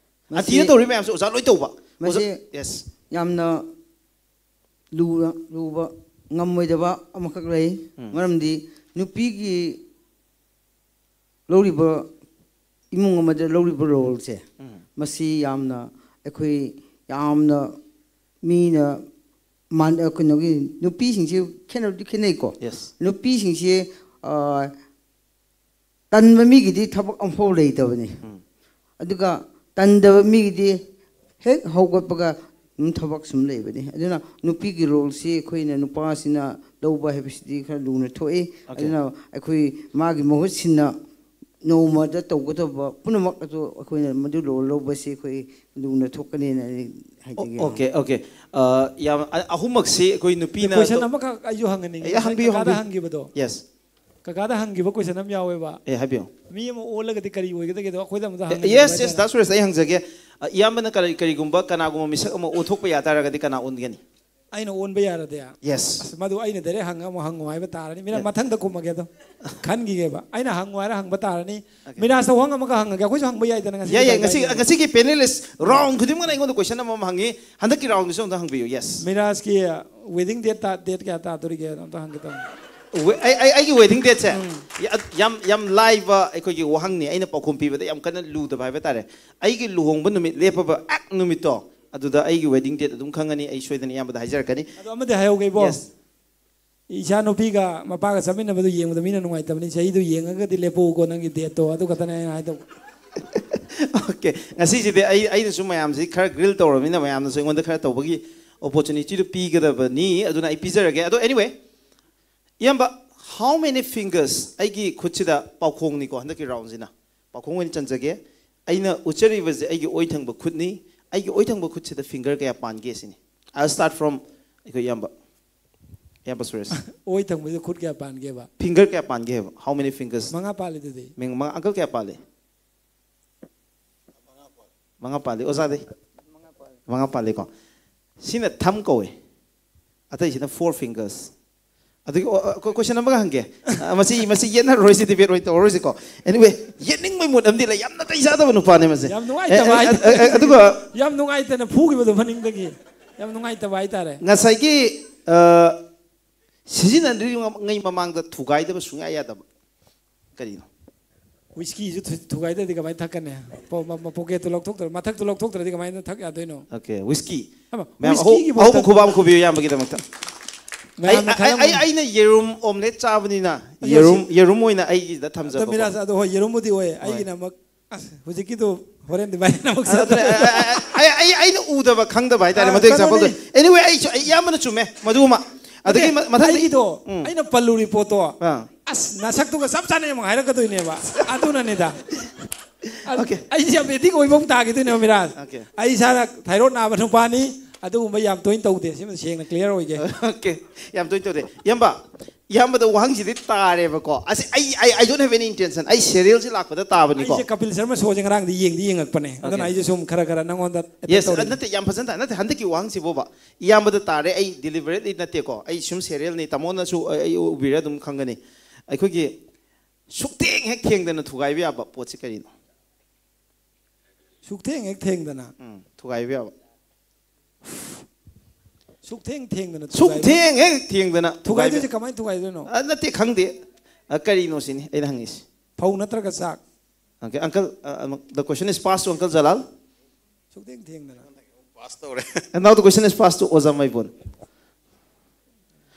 ꯃꯁꯤ- ꯑꯟꯇꯤꯅ ꯇꯧꯔꯤ ꯃꯌꯥꯝꯁꯦ ꯑꯣꯖꯥ ꯂꯣꯏ ꯇꯧꯕ꯫ ꯃꯁꯤ ꯌꯦꯁ꯫ ꯌꯥꯝꯅ ꯂꯨꯕ ꯂꯨꯕ ꯉꯝꯃꯣꯏꯗꯕ ꯑꯃꯈꯛ ꯂꯩ꯫ ꯃꯔꯝꯗꯤ ꯅꯨꯄꯤꯒꯤ ꯂꯧꯔꯤꯕ, ꯏꯃꯨꯡ ꯑꯃꯗ ꯂꯧꯔꯤꯕ ꯔꯣꯜꯁꯦ, ꯃꯁꯤ ꯌꯥꯝꯅ, ꯑꯩꯈꯣꯏ ꯌꯥꯝꯅ ꯃꯤꯅ ꯃꯥꯟ- ꯑ, ꯀꯩꯅꯣꯒꯤ ꯅꯨꯄꯤꯁꯤꯡꯁꯤ ꯈꯦꯠꯅꯕꯗꯤ ꯈꯦꯠꯅꯩꯀꯣ꯫ ꯌꯦꯁ꯫ ꯅꯨꯄꯤꯁꯤꯡꯁꯤ, ꯑ, ꯇꯟꯕ ꯃꯤꯒꯤꯗꯤ ꯊꯕꯛ ꯑꯃꯐꯥꯎ ꯂꯩꯇꯕꯅꯤ꯫ ꯑꯗꯨꯒ ꯇꯟꯗꯕ ꯃꯤꯒꯤꯗꯤ ꯍꯦꯛ ꯍꯧꯒꯠꯄꯒ ꯑꯗꯨꯝ ꯊꯕꯛ ꯁꯨꯝ ꯂꯩꯕꯅꯤ꯫ ꯑꯗꯨꯅ ꯅꯨꯄꯤꯒꯤ ꯔꯣꯜꯁꯤ ꯑꯩꯈꯣꯏꯅ ꯅꯨꯄꯥꯁꯤꯅ ꯂꯧꯕ ꯍꯥꯏꯕꯁꯤꯗꯤ ꯈꯔ ꯂꯨꯅ ꯊꯣꯛꯏ꯫ ꯑꯗꯨꯅ ꯑꯩꯈꯣꯏ ꯃꯥꯒꯤ ꯃꯍꯨꯠ ꯁꯤꯟꯅ ꯅꯣꯡꯃꯗ ꯇꯧꯒꯗꯕ ꯄꯨꯝꯅꯃꯛ ꯑꯗꯨ ꯑꯩꯈꯣꯏꯅ ꯃꯗꯨ ꯂꯣ ꯂꯧꯕꯁꯤ ꯑꯩꯈꯣꯏ ꯂꯨꯅ ꯊꯣꯛꯀꯅꯤꯅ ꯑꯩ ꯍꯥꯏꯖꯒꯦ꯫ Okay okay. ꯌꯥꯝ ꯑ- ꯑꯍꯨꯝꯃꯛꯁꯤ ꯑꯩꯈꯣꯏ ꯅꯨꯄꯤꯅ ꯀꯣꯏꯁꯟ ꯑꯃꯈꯛ ꯑꯩꯁꯨ ꯍꯪꯍꯟꯅꯤꯡꯉꯤ꯫ ꯑꯦ, ꯍꯪꯕꯤꯌꯨ, ꯀꯀꯥꯗ ꯍꯪꯕꯤꯌꯨ꯫ ꯍꯪꯈꯤꯕꯗꯣ, ꯌꯦꯁ꯫ ꯀꯀꯥꯗ ꯍꯪꯈꯤꯕ ꯀꯣꯏꯁꯟ ꯑꯃ ꯌꯥꯎꯋꯦꯕ꯫ ꯑꯦ, ꯍꯥꯏꯕꯤꯌꯨ꯫ ꯃꯤ ꯑꯃ ꯑꯣꯜꯂꯒꯗꯤ ꯀꯔꯤ ꯑꯣꯏꯒꯗꯒꯦꯗꯣ ꯑꯩꯈꯣꯏꯗ ꯑꯃꯨꯛꯇ ꯍꯪꯍꯟꯅꯤꯡꯕ ꯌꯦꯁ ꯌꯦꯁ꯫ ꯍꯥꯏꯇꯥꯔꯦ꯫ ꯗꯥꯁ ꯁꯨꯔꯦꯁ, ꯑꯩ ꯍꯪꯖꯒꯦ꯫ ꯑ, ꯏꯌꯥꯝꯕꯅ ꯀꯔꯤ ꯀꯔꯤꯒꯨꯝꯕ ꯀꯅꯥꯒꯨꯝꯕ ꯃꯤꯁꯛ ꯑꯃ ꯑꯣꯟꯊꯣꯛꯄ ꯌꯥ ꯇꯥꯔꯒꯗꯤ ꯀꯅꯥ ꯑꯣꯟꯒꯅꯤ? ꯑꯩꯅ ꯑꯣꯟꯕ ꯌꯥꯔꯗꯤ? ꯌꯦꯁ꯫ ꯑꯁ, ꯃꯗꯨ ꯑꯩꯅ ꯗꯥꯏꯔꯦꯛ ꯍꯪꯉ ꯑꯃꯨꯛ ꯍꯪꯉꯣ ꯍꯥꯏꯕ ꯇꯥꯔꯅꯤ꯫ ꯃꯤꯅ ꯌꯦꯁ꯫ ꯃꯊꯪꯗ ꯈꯨꯝꯃꯒꯦ ꯑꯗꯣ꯫ ꯈꯟꯈꯤꯒꯦꯕ꯫ ꯑꯩꯅ ꯍꯪꯉꯣ ꯍꯥꯏꯔ ꯍꯪꯕ ꯇꯥꯔꯅꯤ꯫ ꯃꯤꯔꯥꯖꯇ ꯋꯥꯍꯪ ꯑꯃꯒ ꯍꯪꯉꯒꯦ꯫ ꯑꯩꯈꯣꯏꯁꯨ ꯍꯪꯕ ꯌꯥꯏꯗꯅ ꯉꯁꯤ ꯌꯥꯏ ꯌꯥꯏ꯫ ꯀꯩ ꯉꯁꯤ ꯀꯥꯏꯗꯦ꯫ ꯉꯁꯤꯒꯤ ꯄꯦꯅꯦꯂꯤꯁ ꯔꯥꯎꯟ ꯈꯨꯗꯤꯡꯃꯛꯅ ꯑꯩꯉꯣꯟꯗ ꯀꯣꯏꯁꯟ ꯑꯃꯃꯝ ꯍꯪꯉꯤ꯫ ꯍꯟꯗꯛꯀꯤ ꯔꯥꯎꯟꯗꯨꯁꯨ ꯑꯝꯇ ꯍꯪꯕꯤꯌꯨ꯫ ꯌꯦꯁ꯫ ꯃꯤꯔꯥꯖꯀꯤ ꯋꯦꯗꯤꯡ ꯗꯦꯠ ꯗꯦꯠ ꯀꯌꯥ ꯇꯥꯗꯣꯔꯤꯒꯦ ꯑꯝꯇ ꯍꯪꯒꯦ ꯇꯧꯅꯤ꯫ ꯋꯦ- ꯑꯩ- ꯑꯩ- ꯑꯩꯒꯤ ꯋꯦꯗꯤꯡ ꯗꯦꯠꯁꯦ ꯌꯥ- ꯌꯥꯝ ꯌꯥꯝ ꯂꯥꯏꯕ ꯑꯩꯈꯣꯏꯒꯤ ꯋꯥꯍꯪꯅꯤ꯫ ꯑꯩꯅ ꯄꯥꯎꯈꯨꯝ ꯄꯤꯕꯗ ꯌꯥꯝ ꯀꯟꯅ ꯂꯨꯗꯕ ꯍꯥꯏꯕ ꯇꯥꯔꯦ꯫ ꯑꯩꯒꯤ ꯂꯨꯍꯣꯡꯕ ꯅꯨꯃꯤꯠ ꯂꯦꯞꯄꯕ ꯑꯦꯛ ꯅꯨꯃꯤꯠꯇꯣ, ꯑꯗꯨꯗ ꯑꯩꯒꯤ ꯋꯦꯗꯤꯡ ꯗꯦꯠ ꯑꯗꯨꯝ ꯈꯪꯉꯅꯤ꯫ ꯑꯩ ꯁꯣꯏꯗꯅ ꯏꯌꯥꯝꯕꯗ ꯍꯥꯏꯖꯔꯛꯀꯅꯤ꯫ ꯑꯗꯣ ꯑꯃꯗꯤ ꯍꯥꯏꯍꯧꯒꯦ ꯏꯕꯣ꯫ ꯌꯦꯁ꯫ ꯏꯆꯥ ꯅꯨꯄꯤꯒ ꯃꯄꯥꯒ ꯆꯠꯃꯤꯟꯅꯕꯗꯨ ꯌꯦꯡꯕꯗ ꯃꯤꯅ ꯅꯨꯡꯉꯥꯏꯇꯕꯅꯤ꯫ ꯆꯍꯤꯗꯨ ꯌꯦꯡꯉꯒꯗꯤ ꯂꯦꯞꯄꯛꯎꯀꯣ ꯅꯪꯒꯤ ꯗꯦꯠꯇꯣ꯫ ꯑꯗꯨ ꯈꯛꯇꯅꯦ ꯑꯩꯅ ꯍꯥꯏꯗꯧꯕ꯫ ꯑꯣꯀꯦ꯫ ꯉꯁꯤꯁꯤꯗꯤ ꯑꯩ ꯑꯩꯅꯁꯨ ꯃꯌꯥꯝꯁꯤ ꯈꯔ ꯒ꯭ꯔꯤꯜ ꯇꯧꯔꯕꯅꯤꯅ ꯃꯌꯥꯝꯅꯁꯨ ꯑꯩꯉꯣꯟꯗ ꯈꯔ ꯇꯧꯕꯒꯤ ꯑꯣꯄꯣꯔꯆꯨꯅꯤꯇꯤꯗꯨ ꯄꯤꯒꯗꯕꯅꯤ꯫ ꯑꯗꯨꯅ ꯑꯩ ꯄꯤꯖꯔꯒꯦ꯫ ꯑꯗꯣ ꯑꯦꯅꯤꯋꯦ, ꯏꯌꯥꯝꯕ, how many fingers? ꯑꯩꯒꯤ ꯈꯨꯠꯁꯤꯗ ꯄꯥꯎꯈꯣꯡꯅꯤꯀꯣ ꯍꯟꯗꯛꯀꯤ ꯔꯥꯎꯟꯁꯤꯅ꯫ ꯄꯥꯎꯈꯣꯡ ꯑꯣꯏꯅ ꯆꯟꯖꯒꯦ꯫ ꯑꯩꯅ ꯎꯠꯆꯔꯤꯕꯁꯦ ꯑꯩꯒꯤ ꯑꯣꯏ ꯊꯪꯕ ꯈꯨꯠꯅꯤ꯫ ꯑꯩꯒꯤ ꯑꯣꯏ ꯊꯪꯕ ꯈꯨꯠꯁꯤꯗ ꯐꯤꯡꯒꯔ ꯀꯌꯥ ꯄꯥꯟꯒꯦ ꯁꯤꯅꯤ꯫ I start from ꯑꯩꯈꯣꯏ ꯏꯌꯥꯝꯕ꯫ ꯏꯌꯥꯝꯕ ꯁꯨꯔꯦꯁ꯫ ꯑꯣꯏ ꯊꯪꯕꯁꯤꯗ ꯈꯨꯠ ꯀꯌꯥ ꯄꯥꯟꯒꯦꯕ? ꯐꯤꯡꯒꯔ ꯀꯌꯥ ꯄꯥꯟꯒꯦ ꯍꯥꯏꯕ? How many fingers? ꯃꯉꯥ ꯄꯥꯜꯂꯤꯗꯨꯗꯤ꯫ ꯃꯤꯡ ꯃꯉꯥ, ꯑꯪꯀꯜ ꯀꯌꯥ ꯄꯥꯜꯂꯤ? ꯃꯉꯥ ꯄꯥꯜꯂꯤ꯫ ꯑꯣꯖꯥꯗꯤ? ꯃꯉꯥ ꯄꯥꯜꯂꯤꯀꯣ꯫ ꯁꯤꯅ ꯊꯝ ꯀꯧꯋꯦ꯫ ꯑꯇꯩꯁꯤꯅ four fingers꯫ ꯑꯗꯨꯒꯤ ꯑꯣ, ꯑ, ꯀꯣ- ꯀꯣꯏꯁꯟ ꯑꯃꯒ ꯍꯪꯒꯦ꯫ ꯑ, ꯃꯁꯤ ꯃꯁꯤ ꯌꯦꯠꯅꯔꯔꯣꯏꯁꯤ, ꯗꯤꯕꯦꯠ ꯑꯣꯏꯅ ꯇꯧꯔꯔꯣꯏꯁꯤꯀꯣ꯫ ꯑꯦꯅꯤꯋꯦ, ꯌꯦꯠꯅꯤꯡꯕꯩ ꯃꯨꯠ ꯑꯃꯗꯤ ꯂꯩ꯫ ꯌꯥꯝ ꯅꯥꯇꯩ ꯆꯥꯗꯕ ꯅꯨꯄꯥꯅꯦ ꯃꯁꯤ꯫ ꯌꯥꯝ ꯅꯨꯡꯉꯥꯏꯇꯕ ꯑꯦ, ꯑꯦ, ꯍꯥꯏꯇꯥꯔꯦ꯫ ꯑꯦ, ꯑꯗꯨꯒ ꯌꯥꯝ ꯅꯨꯡꯉꯥꯏꯇꯅ ꯐꯨꯈꯤꯕꯗꯣ ꯃꯅꯤꯡꯗꯒꯤ꯫ ꯌꯥꯝ ꯅꯨꯡꯉꯥꯏꯇꯕ ꯍꯥꯏꯇꯥꯔꯦ꯫ ꯉꯁꯥꯏꯒꯤ ꯑ, ꯁꯤꯖꯤꯟꯅꯗ꯭ꯔꯤꯉꯩ ꯃꯃꯥꯡꯗ ꯊꯨꯒꯥꯏꯗꯕ ꯁꯨꯡꯌꯥ ꯌꯥꯗꯕ ꯀꯔꯤꯅꯣ? ꯋꯤꯁꯀꯤꯁꯨ ꯊꯨ- ꯊꯨꯒꯥꯏꯗ꯭ꯔꯗꯤ ꯀꯃꯥꯏꯅ ꯊꯛꯀꯅꯤ? ꯄꯣ- ꯃ- ꯃ- ꯄꯣꯀꯦꯠꯇꯨ ꯂꯧꯊꯣꯛꯇ꯭ꯔ ꯃꯊꯛꯇꯨ ꯂꯧꯊꯣꯛꯇ꯭ꯔꯗꯤ ꯀꯃꯥꯏꯅ ꯊꯛ ꯌꯥꯗꯣꯏꯅꯣ? Okay, whisky. ꯑꯃ, ꯃꯌꯥꯝ ꯋꯤꯁꯀꯤꯒꯤ ꯑꯍꯧ- ꯑꯍꯧꯕ ꯕꯣꯇꯜ꯫ ꯈꯨꯕꯥꯝ ꯈꯨꯕꯤꯌꯨ ꯏꯌꯥꯝꯕꯒꯤꯗꯃꯛꯇ꯫ ꯑꯩ ꯃꯌꯥꯝꯅ ꯑꯩ- ꯈꯪꯉꯝꯃꯅꯤ꯫ ꯑꯩ- ꯑꯩꯅ ꯌꯦꯔꯨꯝ ꯑꯣꯝꯂꯦꯠ ꯆꯥꯕꯅꯤꯅ ꯑꯗꯣ ꯌꯦꯔꯨꯝ ꯁꯤ- ꯌꯦꯔꯨꯝ ꯑꯣꯏꯅ ꯑꯩꯒꯤꯗ ꯑꯗꯣ ꯊꯝꯖꯕꯀꯣ꯫ ꯃꯤꯔꯥꯖ ꯑꯗꯣ ꯍꯣꯏ, ꯌꯦꯔꯨꯝꯕꯨꯗꯤ ꯑꯣꯏ꯫ ꯑꯩꯒꯤꯅ ꯑꯃꯨꯛ ꯑꯁ, ꯍꯧꯖꯤꯛꯀꯤꯗꯣ ꯍꯣꯔꯦꯟ ꯑꯗꯨꯃꯥꯏꯅ ꯑꯃꯨꯛ ꯑꯗꯨꯅ ꯆꯠꯂꯣ꯫ ꯑꯩ- ꯑꯩ- ꯑꯩ- ꯑꯩ- ꯑꯩꯅ ꯎꯗꯕ ꯈꯪꯗꯕ ꯍꯥꯏꯇꯥꯔꯦ ꯑꯥ, ꯃꯗꯨ ꯑꯦꯛꯖꯥꯝꯄꯜꯗꯣ꯫ ꯀꯩꯅꯣꯅꯤ꯫ ꯑꯦꯅꯤꯋꯦ, ꯑꯩꯁꯨ ꯑꯩ ꯏꯌꯥꯝꯕꯅ ꯆꯨꯝꯃꯦ ꯃꯗꯨꯃ꯫ ꯑꯗꯒꯤ ꯑꯗꯩ ꯃ- ꯃꯊꯪꯗꯤ ꯑꯩꯒꯤꯗꯣ ꯎꯝ꯫ ꯑꯩꯅ ꯄꯜꯂꯨꯔꯤ ꯄꯣꯠꯇꯣ ꯑꯥ꯫ ꯑꯁ, ꯅꯁꯛꯇꯨꯒ ꯆꯞ ꯆꯥꯅ ꯑꯃꯨꯛ ꯍꯥꯏꯔꯛꯀꯗꯣꯏꯅꯦꯕ꯫ ꯑꯗꯨꯅꯅꯤꯗ꯫ ꯑꯗꯨ Okay. ꯑꯩꯁꯦ ꯌꯥꯝ ꯑꯦꯗꯤꯛ ꯑꯣꯏꯕ ꯑꯃꯨꯛ ꯇꯥꯈꯤꯗꯣꯏꯅꯦꯕ, ꯃꯤꯔꯥꯖ꯫ Okay. ꯑꯩ ꯏꯁꯥꯅ ꯊꯥꯏꯔꯣꯏꯗ ꯅꯥꯕ ꯅꯨꯄꯥꯅꯤ꯫ ꯑꯗꯨꯒꯨꯝꯕ ꯌꯥꯝ ꯇꯣꯏꯅ ꯇꯧꯗꯦ꯫ ꯁꯤꯃ ꯁꯦꯡꯅ ꯀ꯭ꯂꯤꯌꯥꯔ ꯑꯣꯏꯒꯦ꯫ Okay. ꯌꯥꯝ ꯇꯣꯏꯅ ꯇꯧꯗꯦ, ꯏꯌꯥꯝꯕ꯫ ꯏꯌꯥꯝꯕꯗ ꯋꯥꯍꯪꯁꯤꯗꯤ ꯇꯥꯔꯦꯕꯀꯣ꯫ ꯑꯁꯤ ꯑꯩ I, I don't have any intention. ꯑꯩ ꯁꯦꯔꯤꯌꯦꯜꯁꯤ ꯂꯥꯛꯄꯗ ꯇꯥꯕꯅꯤꯀꯣ꯫ ꯑꯩꯁꯦ ꯀꯄꯤꯜ ꯁꯔꯃ ꯁꯣꯁꯦ ꯉꯔꯥꯡꯗꯤ ꯌꯦꯡꯗꯤ ꯌꯦꯡꯉꯛꯄꯅꯦ꯫ ꯑꯗꯨꯅ Okay. ꯑꯩꯁꯦ ꯁꯨꯝ ꯈꯔ ꯈꯔ ꯅꯪꯉꯣꯟꯗ ꯑꯦꯇꯦꯛ Yes, ꯇꯧꯔꯤꯅꯦ꯫ ꯅꯠꯇꯦ, ꯌꯥꯝ ꯐꯖꯅ ꯇꯥꯏ꯫ ꯅꯠꯇꯦ, ꯍꯟꯗꯛꯀꯤ ꯋꯥꯍꯪꯁꯤꯕꯣꯕ, ꯏꯌꯥꯝꯕꯗ ꯇꯥꯔꯦ꯫ ꯑꯩ ꯗꯤꯂꯤꯕꯔꯦꯠꯂꯤ ꯅꯠꯇꯦꯀꯣ, ꯑꯩ ꯁꯨꯝ ꯁꯦꯔꯤꯌꯦꯜꯅꯤ꯫ ꯇꯥꯃꯣꯅꯁꯨ ꯑꯩ, ꯑꯩ ꯎꯕꯤꯔ ꯑꯗꯨꯝ ꯈꯪꯒꯅꯤ꯫ ꯑꯩꯈꯣꯏꯒꯤ ꯁꯨꯛꯊꯦꯡ ꯍꯦꯛ ꯊꯦꯡꯗꯅ ꯊꯨꯒꯥꯏꯕ ꯌꯥꯕ ꯄꯣꯠꯁꯤ ꯀꯔꯤꯅꯣ? ꯁꯨꯛꯊꯦꯡ ꯍꯦꯛ ꯊꯦꯡꯗꯅ꯫ ꯎꯝ, ꯊꯨꯒꯥꯏꯕ ꯌꯥꯕ꯫ ꯁꯨꯛꯊꯦꯡ ꯊꯦꯡꯗꯅ ꯊꯨꯒꯥꯏꯕ꯫ ꯁꯨꯛꯊꯦꯡ ꯍꯦꯛ ꯊꯦꯡꯗꯅ ꯊꯨꯒꯥꯏꯗꯣꯏꯁꯦ ꯊꯨꯒꯥꯏꯕ꯫ ꯀꯃꯥꯏꯅ ꯊꯨꯒꯥꯏꯗꯣꯏꯅꯣ? ꯑ, ꯅꯠꯇꯦ, ꯈꯪꯗꯦ꯫ ꯑ, ꯀꯔꯤꯅꯣ ꯁꯤꯅꯤ ꯑꯩꯅ ꯍꯪꯉꯤꯁꯤ꯫ ꯐꯧ ꯅꯠꯇ꯭ꯔꯒ ꯆꯥꯛ? Okay, uncle, uh, the question is passed to Uncle Jalal. ꯁꯨꯛꯊꯦꯡ ꯊꯦꯡꯗꯅ꯫ ꯄꯥꯁ ꯇꯧꯔꯦ꯫ And now the question is passed to ꯑꯣꯖꯥ ꯃꯩꯕꯣꯟ.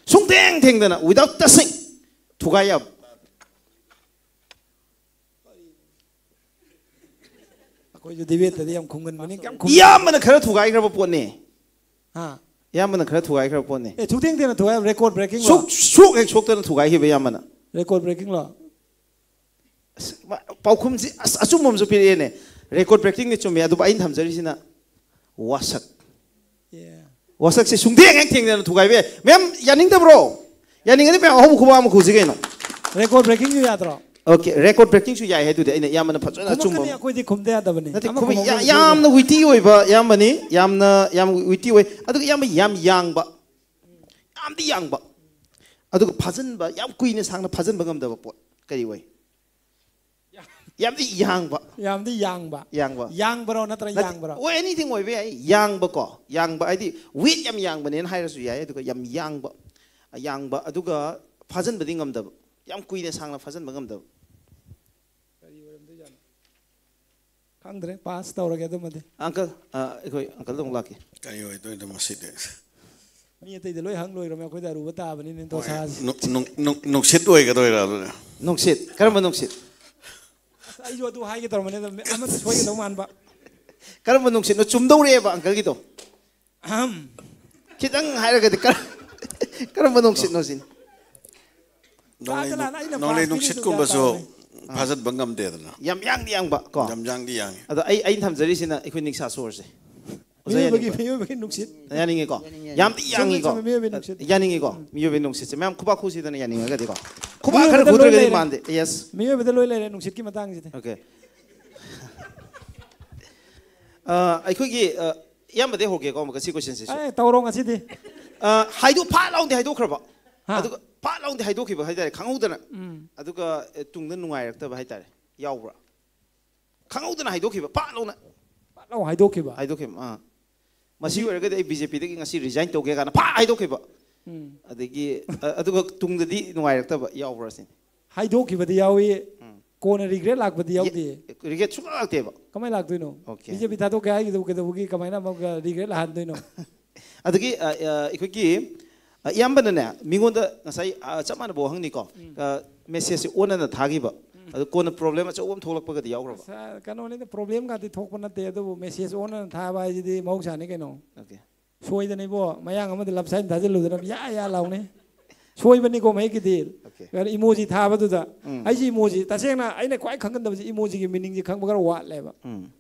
ꯁꯨꯡꯊꯦꯡ ꯊꯦꯡꯗꯅ, without touching, ꯊꯨꯒꯥꯏ ꯌꯥꯕ꯫ ꯑꯩꯈꯣꯏꯁꯨ ꯗꯤꯕꯦꯠꯇꯗꯤ ꯌꯥꯝ ꯈꯨꯝꯒꯟꯕꯅꯤ, ꯀꯌꯥꯝ ꯈꯨꯝ- ꯏꯌꯥꯝꯕꯅ ꯈꯔ ꯊꯨꯒꯥꯏꯈ꯭ꯔꯕ ꯄꯣꯠꯅꯦ꯫ ꯍꯥ? ꯏꯌꯥꯝꯕꯅ ꯈꯔ ꯊꯨꯒꯥꯏꯈ꯭ꯔꯕ ꯄꯣꯠꯅꯦ꯫ ꯑꯦ, ꯁꯨꯛꯊꯦꯡ ꯊꯦꯡꯅ ꯊꯨꯒꯥꯏ, ꯔꯦꯀꯣꯔꯗ ꯕ꯭ꯔꯦꯀꯤꯡ ꯂꯣ? ꯁꯨꯛ ꯁꯨꯛ ꯍꯦꯛ ꯁꯣꯛꯇꯅ ꯊꯨꯒꯥꯏꯈꯤꯕ ꯏꯌꯥꯝꯕꯅ꯫ ꯔꯦꯀꯣꯔꯗ ꯕ꯭ꯔꯦꯀꯤꯡ ꯂꯣ? ꯑꯁ, ꯃꯥ-, ꯄꯥꯎꯈꯨꯝꯁꯤ ꯑꯁ ꯑꯆꯨꯝꯕ ꯑꯃꯁꯨ ꯄꯤꯔꯛꯑꯦꯅꯦ꯫ ꯔꯦꯀꯣꯔꯗ ꯕ꯭ꯔꯦꯀꯤꯡꯅꯤ ꯆꯨꯝꯃꯦ, ꯑꯗꯨꯕꯨ ꯑꯩꯅ ꯊꯝꯖꯔꯤꯁꯤꯅ ꯋꯥꯁꯛ꯫ ꯑꯦ꯫ ꯋꯥꯁꯛꯁꯦ ꯁꯨꯡꯊꯦꯡ ꯍꯦꯛ ꯊꯦꯡꯗꯅ ꯊꯨꯒꯥꯏꯕ ꯌꯥꯏ꯫ ꯃꯌꯥꯝ ꯌꯥꯅꯤꯡꯗꯕ꯭ꯔꯣ? ꯌꯥꯅꯤꯡꯉꯗꯤ ꯃꯌꯥꯝ ꯑꯍꯧꯕ ꯈꯨꯕꯥꯛ ꯑꯃ ꯈꯨꯁꯤ ꯀꯩꯅꯣ꯫ ꯔꯦꯀꯣꯔꯗ ꯕ꯭ꯔꯦꯀꯤꯡꯁꯨ ꯌꯥꯗ꯭ꯔꯣ? Okay, ꯔꯦꯀꯣꯔꯗ ꯕ꯭ꯔꯦꯀꯤꯡꯁꯨ ꯌꯥꯏ ꯍꯥꯏꯗꯨꯗꯤ ꯑꯩꯅ ꯏꯌꯥꯝꯕꯅ ꯐꯖꯅ ꯑꯆꯨꯝꯕ ꯈꯨꯝꯃꯛꯀꯅꯤ, ꯑꯃ꯫ ꯑꯩꯈꯣꯏꯗꯤ ꯈꯨꯝꯗ ꯌꯥꯗꯕꯅꯤ꯫ ꯅꯠꯇꯦ, ꯑꯃ ꯈꯨꯝꯃꯤ-, ꯈꯨꯝꯃꯛꯄ ꯌꯥ-, ꯑꯃ ꯌꯥꯝꯅ ꯋꯤꯇꯤ ꯑꯣꯏꯕ ꯏꯌꯥꯝꯕꯅꯤ, ꯌꯥꯝꯅ ꯌꯥꯝ ꯋꯤꯇꯤ ꯑꯣꯏ, ꯑꯗꯨꯒ ꯏꯌꯥꯝꯕ ꯌꯥꯝ ꯌꯥꯡꯕ, ꯌꯥꯝꯗꯤ ꯌꯥꯡꯕ, ꯑꯗꯨꯒ ꯐꯥꯖꯤꯟꯕ, ꯌꯥꯝ ꯀꯨꯏꯅ ꯁꯥꯡꯅ ꯐꯥꯖꯤꯟꯕ ꯉꯝꯗꯕ ꯄꯣꯠ ꯀꯔꯤ ꯑꯣꯏ? ꯌꯥꯝꯗꯤ ꯌꯥꯡꯕ꯫ ꯌꯥꯝꯗꯤ ꯌꯥꯡꯕ꯫ ꯌꯥꯡꯕ꯫ ꯌꯥꯡꯕꯔꯣ ꯅꯠꯇ꯭ꯔꯒ ꯅꯠꯇꯦ, ꯌꯥꯡꯕꯔꯣ? ꯑꯣꯏ, ꯑꯦꯅꯤꯊꯤꯡ ꯑꯣꯏꯕ ꯌꯥꯏ꯫ ꯌꯥꯡꯕꯀꯣ, ꯌꯥꯡꯕ ꯍꯥꯏꯗꯤ ꯋꯦꯠ ꯌꯥꯝ ꯌꯥꯡꯕꯅꯦꯅ ꯍꯥꯏꯔꯁꯨ ꯌꯥꯏ꯫ ꯑꯗꯨꯒ ꯌꯥꯝ ꯌꯥꯡꯕ, ꯌꯥꯡꯕ, ꯑꯗꯨꯒ ꯐꯥꯖꯤꯟꯕꯗꯤ ꯉꯝꯗꯕ, ꯌꯥꯝ ꯀꯨꯏꯅ ꯁꯥꯡꯅ ꯐꯥꯖꯤꯟꯕ ꯉꯝꯗꯕ꯫ ꯈꯪꯗ꯭ꯔꯦ, ꯄꯥꯁ ꯇꯧꯔꯒꯦ ꯑꯗꯨꯃꯗꯤ꯫ ꯑꯪꯀꯜ, ꯑ, ꯑꯩꯈꯣꯏ ꯑꯪꯀꯜꯗ ꯑꯃꯨꯛ ꯂꯥꯛꯀꯦ꯫ ꯀꯔꯤ ꯑꯣꯏꯗꯣꯏꯅꯣ ꯃꯁꯤꯗꯤ? ꯃꯤ ꯑꯇꯩꯗ ꯂꯣꯏ ꯍꯪ ꯂꯣꯏꯔꯝꯃꯦ, ꯑꯩꯈꯣꯏꯗ ꯑꯔꯨꯕ ꯇꯥꯕꯅꯤꯅꯦ ꯗꯣꯁꯥꯁꯦ꯫ ꯅꯨꯡ-, ꯅꯨꯡ-, ꯅꯨꯡ-, ꯅꯨꯡꯁꯤꯠ ꯑꯣꯏꯒꯗꯣꯏꯔꯥ ꯑꯗꯨꯅ? ꯅꯨꯡꯁꯤꯠ, ꯀꯔꯝꯕ ꯅꯨꯡꯁꯤꯠ? ꯑꯁ, ꯑꯩꯁꯨ ꯑꯗꯨ ꯍꯥꯏꯒꯦ ꯇꯧꯔꯝꯕꯅꯦ, ꯑꯗꯣ ꯑꯃꯗꯤ ꯁꯣꯏꯒꯗꯧ ꯃꯥꯟꯕ꯫ ꯀꯔꯝꯕ ꯅꯨꯡꯁꯤꯠꯅꯣ? ꯆꯨꯝꯗꯧꯔꯦꯕ ꯑꯪꯀꯜꯒꯤꯗꯣ꯫ ꯑꯍꯝ꯫ ꯈꯤꯇꯪ ꯍꯥꯏꯔꯒꯗꯤ ꯀꯔ-, ꯀꯔꯝꯕ ꯅꯨꯡꯁꯤꯠꯅꯣ ꯁꯤꯅꯤ? ꯅꯣꯡꯂꯩ ꯆꯥꯗ ꯂꯥꯟꯅ ꯑꯩꯅ ꯅꯣꯡꯂꯩ ꯄꯥꯁ ꯅꯨꯡꯁꯤꯠ ꯄꯤꯔꯤꯗꯨ ꯀꯨꯝꯕꯁꯨ ꯒ꯭ꯌꯥꯟ ꯇꯥꯔꯦ꯫ ꯐꯥꯖꯤꯟꯕ ꯉꯝꯗꯦꯗꯅ꯫ ꯌꯥꯝ ꯌꯥꯡꯗꯤ ꯌꯥꯡꯕ ꯀꯣ꯫ ꯌꯥꯝ ꯌꯥꯡꯗꯤ ꯌꯥꯡꯉꯤ꯫ ꯑꯗꯣ ꯑꯩ ꯑꯩꯅ ꯊꯝꯖꯔꯤꯁꯤꯅ ꯑꯩꯈꯣꯏ ꯅꯤꯡꯁꯥ ꯁꯣꯔꯁꯦ꯫ ꯑꯣꯖꯥ ꯃꯤꯑꯣꯏꯕꯒꯤ ꯌꯥꯅꯤꯡꯕ꯭ꯔꯥ? ꯃꯤꯑꯣꯏꯕꯒꯤ ꯅꯨꯡꯁꯤꯠ꯫ ꯌꯥꯅꯤꯡꯉꯦꯀꯣ꯫ ꯌꯥꯅꯤꯡꯉꯦ꯫ ꯌꯥꯝꯗꯤ ꯆꯨꯝꯃꯦ, ꯌꯥꯡꯉꯤꯀꯣ꯫ ꯆꯨꯝꯃꯦ, ꯃꯤꯑꯣꯏꯕꯒꯤ ꯅꯨꯡꯁꯤꯠ꯫ ꯌꯥꯅꯤꯡꯉꯤꯀꯣ꯫ ꯃꯤꯑꯣꯏꯕꯒꯤ ꯅꯨꯡꯁꯤꯠꯁꯦ ꯃꯌꯥꯝ ꯈꯨꯕꯥꯛ ꯈꯨꯁꯤꯗꯅ ꯌꯥꯅꯤꯡꯉꯒꯗꯤꯀꯣ꯫ ꯈꯨꯕꯥꯛ ꯃꯤꯑꯣꯏꯕꯗ ꯈꯔ ꯂꯣꯏ ꯈꯨꯗ꯭ꯔꯒꯗꯤ ꯂꯩꯔꯦ꯫ ꯃꯥꯟꯗꯦ꯫ Yes꯫ ꯃꯤꯑꯣꯏꯕꯗ ꯂꯣꯏ ꯂꯩꯔꯦ ꯅꯨꯡꯁꯤꯠꯀꯤ ꯃꯇꯥꯡꯁꯤꯗꯤ꯫ Okay꯫ ꯑ, ꯑꯩꯈꯣꯏꯒꯤ ꯑ, ꯏꯌꯥꯝꯕꯗꯩ ꯍꯧꯔꯒꯦꯀꯣ ꯑꯃꯨꯛꯀ ꯁꯤ questionꯁꯤꯁꯨ꯫ ꯑꯦ, ꯇꯧꯔꯣ ꯉꯁꯤꯗꯤ꯫ ꯑ, ꯍꯥꯏꯗꯣꯛ ꯐꯥꯠ ꯂꯥꯎꯗꯤ ꯍꯥꯏꯗꯣꯛꯈ꯭ꯔꯕ꯫ ꯍꯥ? ꯑꯗꯨꯒ ꯐꯥꯠ ꯂꯥꯎꯗꯤ ꯍꯥꯏꯗꯣꯛꯈꯤꯕ ꯍꯥꯏꯇꯥꯔꯦ ꯈꯪꯍꯧꯗꯅ꯫ ꯎꯝ꯫ ꯑꯗꯨꯒ ꯑ, ꯇꯨꯡꯗ ꯅꯨꯡꯉꯥꯏꯔꯛꯇꯕ ꯍꯥꯏꯇꯥꯔꯦ ꯌꯥꯎꯕ꯭ꯔꯥ? ꯈꯪꯍꯧꯗꯅ ꯍꯥꯏꯗꯣꯛꯈꯤꯕ ꯐꯥꯠ ꯂꯥꯎꯅ꯫ ꯐꯥꯠ ꯂꯥꯎ ꯍꯥꯏꯗꯣꯛꯈꯤꯕ꯫ ꯍꯥꯏꯗꯣꯛꯈꯤꯕ꯫ ꯑꯥ꯫ ꯃꯁꯤ ꯑꯣꯏꯔꯒꯗꯤ ꯑꯩ ꯕꯤ ꯖꯦ ꯄꯤꯗꯒꯤ ꯉꯁꯤ resign ꯇꯧꯒꯦ ꯀꯥꯏꯅ ꯐꯥꯠ ꯍꯥꯏꯗꯣꯛꯈꯤꯕ꯫ ꯎꯝ꯫ ꯑꯗꯒꯤ ꯑ, ꯑꯗꯨꯒ ꯇꯨꯡꯗꯗꯤ ꯅꯨꯡꯉꯥꯏꯔꯛꯇꯕ ꯌꯥꯎꯕ꯭ꯔꯥ ꯁꯤꯅꯤ꯫ ꯍꯥꯏꯗꯣꯛꯈꯤꯕꯗꯤ ꯌꯥꯎꯏ꯫ ꯀꯣꯟꯅ regret ꯂꯥꯛꯄꯗꯤ ꯌꯥꯎꯗꯦ꯫ Regret ꯁꯨꯡꯂꯥꯛ ꯂꯥꯛꯇꯦꯕ꯫ ꯀꯃꯥꯏꯅ ꯂꯥꯛꯇꯣꯏꯅꯣ? Okay꯫ ꯕꯤ ꯖꯦ ꯄꯤ ꯊꯥꯗꯣꯛꯀꯦ ꯍꯥꯏꯈꯤꯗꯕ ꯀꯩꯗꯧꯕꯒꯤ ꯀꯃꯥꯏꯅ ꯑꯃꯨꯛꯀ regret ꯂꯥꯛꯍꯟꯗꯣꯏꯅꯣ? ꯑꯗꯒꯤ ꯑ, ꯑ, ꯑꯩꯈꯣꯏꯒꯤ ꯑ, ꯏꯌꯥꯝꯕꯅꯅꯦ ꯃꯤꯉꯣꯟꯗ ꯉꯁꯥꯏ ꯑ, ꯆꯞ ꯃꯥꯟꯅꯕ ꯋꯥꯍꯪꯅꯤꯀꯣ꯫ ꯑ, messageꯁꯦ ꯑꯣꯟꯅꯅ ꯊꯥꯈꯤꯕ꯫ ꯑꯗꯨ ꯀꯣꯟꯅ problem ꯑꯆꯧꯕ ꯑꯃ ꯊꯣꯛꯂꯛꯄꯒꯗꯤ ꯌꯥꯎꯈ꯭ꯔꯕ? ꯑꯁ, ꯀꯩꯅꯣꯅꯤꯗ, problemꯒꯗꯤ ꯊꯣꯛꯄ ꯅꯠꯇꯦ, ꯑꯗꯨꯕꯨ message ꯑꯣꯟꯅꯅ ꯊꯥꯕ ꯍꯥꯏꯁꯤꯗꯤ ꯃꯍꯧꯁꯥꯅꯤ ꯀꯩꯅꯣ꯫ Okay꯫ ꯁꯣꯏꯗꯅ ꯏꯕꯣ, ꯃꯌꯥꯡ ꯑꯃꯗ love sign ꯊꯥꯖꯤꯜꯂꯨꯗꯅ ꯌꯥ ꯌꯥ ꯂꯥꯎꯅꯤ꯫ ꯁꯣꯏꯕꯅꯤꯀꯣ ꯃꯌꯦꯛꯀꯤꯗꯤ꯫ Okay꯫ ꯀꯩꯅꯣ emoji ꯊꯥꯕꯗꯨꯗ꯫ ꯎꯝ꯫ ꯑꯩꯁꯦ emoji, ꯇꯁꯦꯡꯅ ꯑꯩꯅ ꯈ꯭ꯋꯥꯏ ꯈꯪꯒꯟꯗꯕꯁꯦ emojiꯒꯤ meaningꯁꯦ ꯈꯪꯕ ꯈꯔ ꯋꯥꯠꯂꯦꯕ꯫ ꯎꯝ꯫